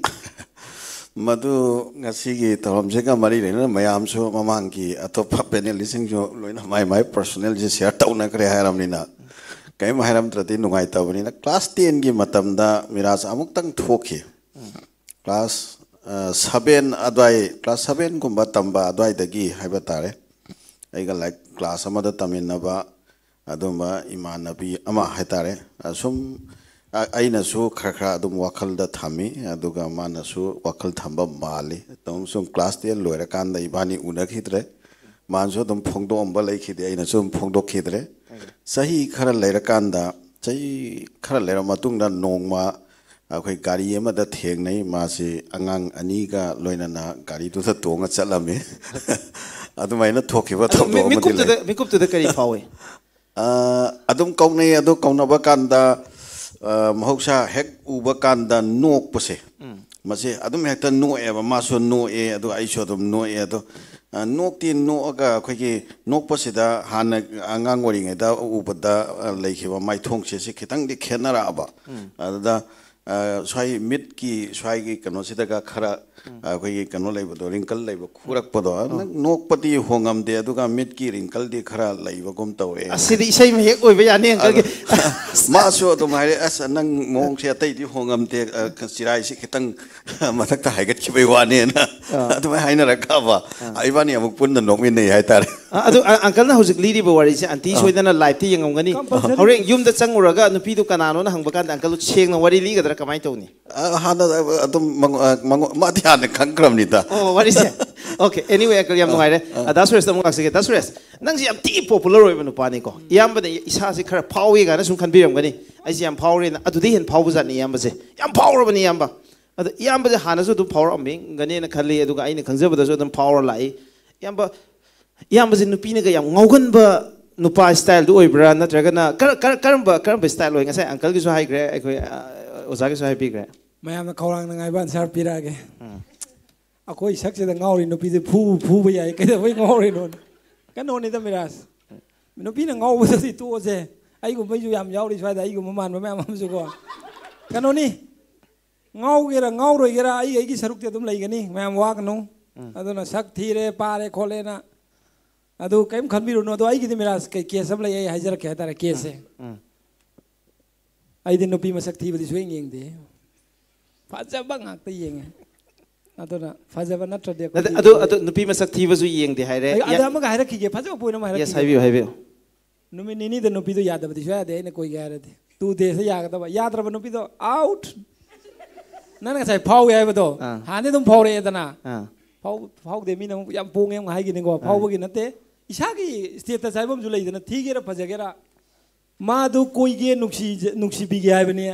ꯃꯗꯨ ꯉꯁꯤꯒꯤ ꯊꯧꯔꯝꯁꯤꯒ ꯃꯔꯤ ꯂꯩꯅꯅ ꯃꯌꯥꯝꯁꯨ, ꯃꯃꯥꯡꯒꯤ ꯑꯇꯣꯞꯄ ꯄꯦꯅꯦꯂꯤꯁꯁꯤꯡꯁꯨ ꯂꯣꯏꯅ ꯃꯥꯏ ꯃꯥꯏ ꯄꯔꯁꯣꯅꯦꯜꯁꯦ ꯁꯤꯌꯥꯔ ꯇꯧꯅꯈ꯭ꯔꯦ ꯍꯥꯏꯔꯕꯅꯤꯅ, ꯀꯔꯤꯝ ꯍꯥꯏꯔꯝꯗ꯭ꯔꯗꯤ ꯅꯨꯡꯉꯥꯏꯇꯕꯅꯤꯅ꯫ ꯀ꯭ꯂꯥꯁ ꯇꯦꯟꯒꯤ ꯃꯇꯝꯗ ꯃꯤꯔꯥꯖ ꯑꯃꯨꯛꯇꯪ ꯊꯣꯛꯈꯤ꯫ ꯀ꯭ꯂꯥꯁ, ꯑ, ꯁꯕꯦꯟ ꯑꯗꯨꯋꯥꯏ, ꯀ꯭ꯂꯥꯁ ꯁꯕꯦꯟꯒꯨꯝꯕ ꯇꯝꯕ ꯑꯗꯨꯋꯥꯏꯗꯒꯤ ꯍꯥꯏꯕ ꯇꯥꯔꯦ꯫ ꯑꯩꯒ ꯂꯥꯏꯔꯤꯛ ꯀ꯭ꯂꯥꯁ ꯑꯃꯗ ꯇꯝꯃꯤꯟꯅꯕ ꯑꯗꯨꯝꯕ ꯏꯃꯥꯟꯅꯕꯤ ꯑꯃ ꯍꯥꯏꯇꯥꯔꯦ꯫ ꯑꯁꯨꯝ ꯑ- ꯑꯩꯅꯁꯨ ꯈꯔ ꯈꯔ ꯑꯗꯨꯝ ꯋꯥꯈꯜꯗ ꯊꯝꯃꯤ, ꯑꯗꯨꯒ ꯃꯥꯅꯁꯨ ꯋꯥꯈꯜ ꯊꯝꯕ ꯃꯥꯜꯂꯤ꯫ ꯑꯗꯨꯝ ꯁꯨꯝ ꯀ꯭ꯂꯥꯁ ꯇꯦꯟ ꯂꯣꯏꯔꯀꯥꯟꯗ ꯏꯕꯥꯅꯤ ꯎꯅꯈꯤꯗ꯭ꯔꯦ꯫ ꯃꯥꯅꯁꯨ ꯑꯗꯨꯝ ꯐꯣꯡꯗꯣꯛꯑꯝꯕ ꯂꯩꯈꯤꯗꯦ, ꯑꯩꯅꯁꯨ ꯑꯗꯨꯝ ꯐꯣꯡꯗꯣꯛꯈꯤꯗ꯭ꯔꯦ꯫ ꯆꯍꯤ ꯈꯔ ꯂꯩꯔꯀꯥꯟꯗ, ꯆꯍꯤ ꯈꯔ ꯂꯩꯔ ꯃꯇꯨꯡꯗ ꯅꯣꯡꯃ ꯑꯩꯈꯣꯏ ꯒꯥꯔꯤ ꯑꯃꯗ ꯊꯦꯡꯅꯩ꯫ ꯃꯥꯁꯤ ꯑꯉꯥꯡ ꯑꯅꯤꯒ ꯂꯣꯏꯅꯅ ꯒꯥꯔꯤꯗꯨꯗ ꯇꯣꯡꯉ ꯆꯠꯂꯝꯃꯤ꯫ ꯑꯗꯨꯃꯥꯏꯅ ꯊꯣꯛꯈꯤꯕ ꯑꯗꯣ ꯃꯤ- ꯊꯧꯗꯣꯛ ꯑꯃꯗꯤ ꯂꯩ꯫ ꯃꯤꯀꯨꯞꯇꯨꯗ ꯃꯤꯀꯨꯞꯇꯨꯗ ꯀꯔꯤ ꯐꯥꯎꯏ? ꯑ, ꯑꯗꯨꯝ ꯀꯧꯅꯩ꯫ ꯑꯗꯨ ꯀꯧꯅꯕ ꯀꯥꯟꯗ, ꯑ, ꯃꯍꯧꯁꯥ ꯍꯦꯛ ꯎꯕ ꯀꯥꯟꯗ ꯅꯣꯛꯄꯁꯦ, ꯃꯁꯤ ꯑꯗꯨꯝ ꯍꯦꯛꯇ ꯅꯣꯛꯑꯦꯕ꯫ ꯃꯥꯁꯨ ꯅꯣꯛꯑꯦ, ꯑꯗꯨ ꯑꯩꯁꯨ ꯑꯗꯨꯝ ꯅꯣꯛꯑꯦ꯫ ꯑꯗꯣ, ꯑ, ꯅꯣꯛꯇꯤ ꯅꯣꯛꯑꯒ ꯑꯩꯈꯣꯏꯒꯤ ꯅꯣꯛꯄꯁꯤꯗ ꯍꯥꯟꯅ ꯑꯉꯥꯡ ꯑꯣꯏꯔꯤꯉꯩꯗ ꯎꯕꯗ, ꯑ, ꯂꯩꯈꯤꯕ ꯃꯥꯏꯊꯣꯡꯁꯦ ꯁꯤ ꯈꯤꯇꯪꯗꯤ ꯈꯦꯠꯅꯔꯛꯑꯕ꯫ ꯑꯗꯨꯗ, ꯑ, ꯁ꯭ꯋꯥꯏ ꯃꯤꯠꯀꯤ ꯁ꯭ꯋꯥꯏꯒꯤ ꯀꯩꯅꯣꯁꯤꯗꯒ ꯈꯔ, ꯑ, ꯑꯩꯈꯣꯏꯒꯤ ꯀꯩꯅꯣ ꯂꯩꯕꯗꯣ, ꯔꯤꯡꯀꯜ ꯂꯩꯕ, ꯈꯨꯔꯛꯄꯗꯣ, ꯅꯪ ꯅꯣꯛꯄꯗꯤ ꯍꯣꯡꯉꯝꯗꯦ, ꯑꯗꯨꯒ ꯃꯤꯠꯀꯤ ꯔꯤꯡꯀꯜꯗꯤ ꯈꯔ ꯂꯩꯕꯒꯨꯝ ꯇꯧꯋꯦ꯫ ꯑꯁꯤꯗꯤ ꯏꯁꯩ ꯃꯌꯦꯛ ꯑꯣꯏꯕ ꯌꯥꯅꯤ, ꯑꯪꯀꯜꯒꯤ꯫ ꯑꯗꯣ ꯃꯥꯁꯨ ꯑꯗꯨꯝ ꯍꯥꯏꯔꯦ, "ꯑꯁ, ꯅꯪ ꯃꯑꯣꯡꯁꯦ ꯑꯇꯩꯗꯤ ꯍꯣꯡꯉꯝꯗꯦ, ꯑ, ꯆꯤꯔꯥꯏꯁꯤ ꯈꯤꯇꯪ ꯃꯊꯛꯇ ꯍꯥꯏꯒꯠꯈꯤꯕꯩ ꯋꯥꯅꯦꯅ" ꯑꯥ꯫ ꯑꯗꯨꯃꯥꯏꯅ ꯍꯥꯏꯅꯔꯛꯀꯕ꯫ ꯑꯥ꯫ ꯏꯕꯥꯅꯤ ꯑꯃꯨꯛ ꯄꯨꯟꯅ ꯅꯣꯛꯃꯤꯟꯅꯩ ꯍꯥꯏꯇꯥꯔꯦ꯫ ꯑ, ꯑꯗꯨ ꯑ- ꯑꯪꯀꯜꯅ ꯍꯧꯖꯤꯛ ꯂꯤꯔꯤꯕ ꯋꯥꯔꯤꯁꯦ ꯑꯟꯇꯤ ꯑꯥ꯫ ꯁꯣꯏꯗꯅ ꯂꯥꯏꯞꯇ ꯌꯦꯡꯉꯝꯒꯅꯤ꯫ ꯀꯝꯄꯜꯁꯔꯤ꯫ ꯍꯣꯔꯦꯟ ꯌꯨꯝꯗ ꯆꯪꯉꯨꯔꯒ ꯅꯨꯄꯤꯗꯨ ꯀꯅꯥꯅꯣꯅ ꯍꯪꯕ ꯀꯥꯟꯗ ꯑꯪꯀꯜꯗꯨ ꯁꯦꯡꯅ ꯋꯥꯔꯤ ꯂꯤꯒꯗ꯭ꯔꯥ, ꯀꯃꯥꯏꯅ ꯇꯧꯅꯤ? ꯑ, ꯍꯥꯟꯅ, ꯑ, ꯑꯗꯨꯝ ꯃꯉꯣ-, ꯑ, ꯃꯉꯣ-, ꯃꯥꯗꯤ ꯍꯥꯟꯅ ꯈꯪꯈ꯭ꯔꯕꯅꯤꯗ꯫ ꯑꯣ, ꯋꯥꯔꯤꯁꯦ꯫ ꯑꯣꯀꯦ, ꯑꯦꯅꯤꯋꯦ, ꯑꯪꯀꯜ, ꯌꯥꯝ ꯑ, ꯅꯨꯡꯉꯥꯏꯔꯦ꯫ ꯑ꯫ ꯑ, ꯗꯥ ꯁꯨꯔꯦꯁꯇ ꯑꯃꯨꯛ ꯂꯥꯛꯆꯒꯦ꯫ ꯗꯥ ꯁꯨꯔꯦꯁ, ꯅꯪꯁꯦ ꯌꯥꯝ ꯊꯤ ꯄꯣꯄꯨꯂꯔ ꯑꯣꯏꯕ ꯅꯨꯄꯥꯅꯤꯀꯣ꯫ ꯏꯌꯥꯝꯕꯅ ꯏꯁꯥꯁꯦ ꯈꯔ ꯐꯥꯎꯏ ꯀꯥꯏꯅ ꯁꯨꯝ ꯈꯟꯕꯤꯔꯝꯒꯅꯤ꯫ ꯑꯩꯁꯦ ꯌꯥꯝ ꯐꯥꯎꯔꯦꯅ꯫ ꯑꯗꯨꯗꯩ ꯍꯦꯟꯅ ꯐꯥꯎꯕ ꯖꯥꯠꯅꯤ ꯏꯌꯥꯝꯕꯁꯦ꯫ ꯌꯥꯝ ꯐꯥꯎꯔꯕꯅꯤ ꯏꯌꯥꯝꯕ꯫ ꯑꯗꯣ ꯏꯌꯥꯝꯕꯁꯦ ꯍꯥꯟꯅꯁꯨ ꯑꯗꯨꯝ ꯐꯥꯎꯔꯛꯑꯝꯒꯅꯦꯅ ꯈꯜꯂꯤ, ꯑꯗꯨꯒ ꯑꯩꯅ ꯈꯪꯖꯕꯗꯁꯨ ꯑꯗꯨꯝ ꯐꯥꯎꯔ ꯂꯥꯛꯏ꯫ ꯏꯌꯥꯝꯕ, ꯏꯌꯥꯝꯕꯁꯦ ꯅꯨꯄꯤꯅꯒ ꯌꯥꯝ ꯉꯥꯎꯒꯟꯕ ꯅꯨꯄꯥ ꯁ꯭ꯇꯥꯏꯜꯗꯨ ꯑꯣꯏꯕ꯭ꯔꯥ, ꯅꯠꯇ꯭ꯔꯒꯅ ꯀꯔ-, ꯀꯔ-, ꯀꯔꯝꯕ, ꯀꯔꯝꯕ ꯁ꯭ꯇꯥꯏꯜ ꯑꯣꯏ? ꯉꯁꯥꯏ ꯑꯪꯀꯜꯒꯤꯁꯨ ꯍꯥꯏꯈ꯭ꯔꯦ, ꯑꯩꯈꯣꯏ, ꯑ, ꯑꯣꯖꯥꯒꯤꯁꯨ ꯍꯥꯏꯕꯤꯈ꯭ꯔꯦ꯫ ꯃꯌꯥꯝꯅ ꯈꯧꯔꯥꯡꯅ ꯉꯥꯏꯕ ꯑꯟꯁꯥꯔ ꯄꯤꯔꯛꯑꯒꯦ꯫ ꯎꯝ꯫ ꯑꯩꯈꯣꯏ ꯁꯛꯁꯤꯗ ꯉꯥꯎꯔꯤ ꯅꯨꯄꯤꯁꯦ ꯐꯨ-, ꯐꯨꯕ ꯌꯥꯏ, ꯀꯩꯗꯧꯕꯩ ꯉꯥꯎꯔꯤꯅꯣ? ꯀꯩꯅꯣꯅꯤꯗ ꯃꯤꯔꯥꯖ, ꯅꯨꯄꯤꯅ ꯉꯥꯎꯕꯗꯗꯤ ꯇꯣꯛꯑꯁꯦ꯫ ꯑꯩꯒꯨꯝꯕꯩꯁꯨ ꯌꯥꯝ ꯌꯥꯎꯔꯤ ꯁ꯭ꯋꯥꯏꯗ, ꯑꯩꯒꯨꯝꯕ ꯃꯥꯟꯕ ꯃꯌꯥꯝ ꯑꯃꯁꯨꯀꯣ꯫ ꯀꯩꯅꯣꯅꯤ, ꯉꯥꯎꯒꯦꯔꯥ ꯉꯥꯎꯔꯣꯏꯒꯦꯔꯥ, ꯑꯩ ꯑꯩꯒꯤ ꯁꯔꯨꯛꯇꯤ ꯑꯗꯨꯝ ꯂꯩꯒꯅꯤ, ꯃꯌꯥꯝ ꯋꯥꯒꯅꯨ꯫ ꯎꯝ꯫ ꯑꯗꯨꯅ ꯁꯛ ꯊꯤꯔꯦ, ꯄꯥꯔꯦ ꯈꯣꯠꯂꯦꯅ ꯑꯗꯨ ꯀꯔꯤꯝ ꯈꯟꯕꯤꯔꯨꯅꯨ꯫ ꯑꯗꯣ ꯑꯩꯒꯤꯗꯤ ꯃꯤꯔꯥꯖ, ꯀꯩ ꯀꯦꯁ ꯑꯃ ꯂꯩ, ꯑꯩ ꯍꯥꯏꯖꯔꯛꯀꯦ ꯍꯥꯏꯇꯥꯔꯦ, ꯀꯦꯁꯁꯦ꯫ ꯎꯝ꯫ ꯑꯩꯗꯤ ꯅꯨꯄꯤ ꯃꯁꯛ ꯊꯤꯕꯗꯤ ꯁꯨꯡꯌꯦꯡ ꯌꯦꯡꯗꯦ, ꯐꯖꯕ ꯉꯥꯛꯇ ꯌꯦꯡꯉꯦ꯫ ꯑꯗꯨꯅ ꯐꯖꯕ ꯅꯠꯇ꯭ꯔꯗꯤ ꯅꯠꯇꯦ, ꯑꯩꯈꯣꯏꯗꯤ ꯑꯗꯨ ꯑꯗꯨ ꯅꯨꯄꯤ ꯃꯁꯛ ꯊꯤꯕꯁꯨ ꯌꯦꯡꯗꯦ ꯍꯥꯏꯔꯦ꯫ ꯑꯩ ꯑꯗ ꯌꯥ- ꯑꯃꯒ ꯍꯥꯏꯔꯛꯈꯤꯒꯦ, ꯐꯖꯕ ꯄꯣꯏꯟ ꯑꯃ ꯌꯦꯁ, ꯍꯥꯏꯔꯛꯈꯤꯒꯦ꯫ ꯍꯥꯏꯕꯤꯌꯨ, ꯍꯥꯏꯕꯤꯌꯨ꯫ ꯅꯨꯃꯤꯠ ꯅꯤꯅꯤꯗ ꯅꯨꯄꯤꯗꯣ ꯌꯥꯗꯕꯗꯤ ꯁꯨꯡꯌꯥ ꯌꯥꯗꯦ ꯑꯩꯅ ꯀꯣꯏꯒꯦ ꯍꯥꯏꯔꯗꯤ꯫ ꯇꯨ ꯗꯦꯁꯇ ꯌꯥꯒꯗꯕ, ꯌꯥꯗ꯭ꯔꯕ ꯅꯨꯄꯤꯗꯣ ꯑꯥꯎꯠ꯫ ꯅꯪꯅ ꯉꯁꯥꯏ ꯐꯥꯎꯏ ꯍꯥꯏꯕꯗꯣ ꯑꯥ꯫ ꯍꯥꯟꯅꯗꯤ ꯑꯗꯨꯝ ꯐꯥꯎꯔꯛꯑꯦꯗꯅ꯫ ꯑꯥ꯫ ꯐꯥꯎ ꯐꯥꯎꯗꯦ, ꯃꯤꯅ ꯑꯃꯨꯛ ꯌꯥꯝ ꯄꯣꯡꯉꯦ ꯑꯃꯨꯛ ꯍꯥꯏꯈꯤꯅꯤꯀꯣ꯫ ꯐꯥꯎꯕꯒꯤ ꯅꯠꯇꯦ, ꯏꯁꯥꯒꯤ ꯁ꯭ꯇꯦꯇꯁ ꯍꯥꯏꯕ ꯑꯃꯁꯨ ꯂꯩꯗꯅ, ꯊꯤꯒꯦꯔꯥ ꯐꯖꯒꯦꯔꯥ꯫ ꯃꯥꯗꯨ ꯀꯣꯏꯒꯦ, ꯅꯨꯡꯁꯤ ꯅꯨꯡꯁꯤꯕꯤꯒꯦ ꯍꯥꯏꯕꯅꯤ꯫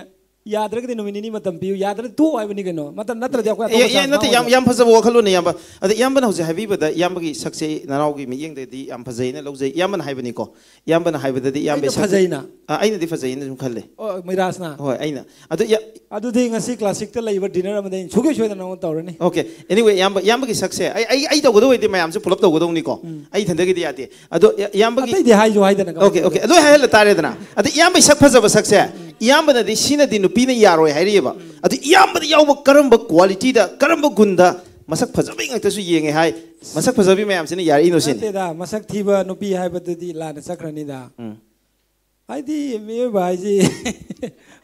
ꯌꯥꯗ꯭ꯔꯒꯗꯤ ꯅꯨꯃꯤꯠ ꯅꯤꯅꯤ ꯃꯇꯝ ꯄꯤꯌꯨ, ꯌꯥꯗ꯭ꯔꯗꯤ ꯇꯣꯛꯑꯣ ꯍꯥꯏꯕꯅꯤ ꯀꯩꯅꯣ꯫ ꯃꯇꯝ ꯅꯠꯇ꯭ꯔꯗꯤ ꯑꯩꯈꯣꯏ ꯑꯦ, ꯑꯇꯣꯞꯄ ꯑꯦ, ꯆꯥꯟꯁ ꯅꯠꯇꯦ, ꯌꯥꯝ ꯃꯥꯡꯉꯣꯏꯗ꯭ꯔꯣ? ꯌꯥꯝ ꯐꯖꯕ ꯋꯥꯈꯜꯂꯣꯟꯅꯦ, ꯏꯌꯥꯝꯕ꯫ ꯑꯗ ꯏꯌꯥꯝꯕꯅ ꯍꯧꯖꯤꯛ ꯍꯥꯏꯕꯤꯕꯗ, ꯏꯌꯥꯝꯕꯒꯤ ꯁꯛꯁꯦ ꯅꯅꯥꯎꯒꯤ ꯃꯤꯠꯌꯦꯡꯗꯗꯤ ꯌꯥꯝ ꯐꯖꯩꯅ ꯂꯧꯖꯩ꯫ ꯏꯌꯥꯝꯕꯅ ꯍꯥꯏꯕꯗꯗꯤ ꯏꯌꯥꯝꯕꯒꯤ ꯑꯩꯅ ꯁꯛꯁꯦ ꯐꯖꯩꯅ? ꯑ, ꯑꯩꯅꯗꯤ ꯐꯖꯩꯅ ꯁꯨꯝ ꯈꯜꯂꯦ꯫ ꯑꯣ, ꯃꯩꯔꯥꯖꯅ? ꯍꯣꯏ, ꯑꯩꯅ꯫ ꯑꯗꯨ ꯏꯌꯥ- ꯑꯗꯨꯗꯤ ꯉꯁꯤ ꯀ꯭ꯂꯥꯁꯤꯛꯇ ꯂꯩꯕ ꯗꯤꯅꯔ ꯑꯃꯗ ꯑꯩꯅ ꯁꯨꯡꯁꯣꯏ ꯁꯣꯏꯗꯅ ꯅꯉꯣꯟꯗ ꯇꯧꯔꯅꯤ꯫ ꯑꯣꯀꯦ꯫ ꯑꯦꯅꯤꯋꯦ, ꯏꯌꯥꯝꯕ, ꯏꯌꯥꯝꯕꯒꯤ ꯁꯛꯁꯦ ꯑꯩ ꯑꯩ ꯑꯩ ꯇꯧꯒꯗꯕ ꯑꯣꯏꯗꯤ ꯃꯌꯥꯝꯁꯦ ꯄꯨꯂꯞ ꯇꯧꯒꯗꯧꯅꯤꯀꯣ꯫ ꯑꯩ ꯏꯊꯟꯗꯒꯤꯗꯤ ꯌꯥꯗꯦ꯫ ꯑꯗꯣ ꯏꯌꯥ- ꯏꯌꯥꯝꯕꯒꯤ ꯑꯇꯩꯗꯤ ꯍꯥꯏꯁꯨ ꯍꯥꯏꯗꯅ ꯀꯃꯥꯏꯅ ꯑꯣꯀꯦ, ꯑꯣꯀꯦ꯫ ꯑꯗꯨ ꯍꯥꯏꯍꯜꯂ ꯇꯥꯔꯦꯗꯅ꯫ ꯑꯗ ꯏꯌꯥꯝꯕꯒꯤ ꯁꯛ ꯐꯖꯕ ꯁꯛꯁꯦ ꯏꯌꯥꯝꯕꯅꯗꯤ ꯁꯤꯅꯗꯤ ꯅꯨꯄꯤꯅ ꯌꯥꯔꯣꯏ ꯍꯥꯏꯔꯤꯑꯕ꯫ ꯑꯗꯨ ꯏꯌꯥꯝꯕꯗ ꯌꯥꯎꯕ ꯀꯔꯝꯕ ꯀ꯭ꯋꯥꯂꯤꯇꯤꯗ, ꯀꯔꯝꯕ ꯒꯨꯟꯗ ꯃꯁꯛ ꯐꯖꯕꯤ ꯉꯥꯛꯇꯁꯨ ꯌꯦꯡꯉꯦ ꯍꯥꯏ? ꯃꯁꯛ ꯐꯖꯕꯤ ꯃꯌꯥꯝꯁꯤꯅ ꯌꯥꯔꯛꯏꯅꯣ ꯁꯤꯅꯤ꯫ ꯅꯠꯇꯦꯗ, ꯃꯁꯛ ꯊꯤꯕ ꯅꯨꯄꯤ ꯍꯥꯏꯕꯗꯨꯗꯤ ꯂꯥꯟꯅ ꯆꯠꯈ꯭ꯔꯅꯤꯗ꯫ ꯎꯝ꯫ ꯍꯥꯏꯗꯤ ꯃꯤꯑꯣꯏꯕ ꯍꯥꯏꯁꯤ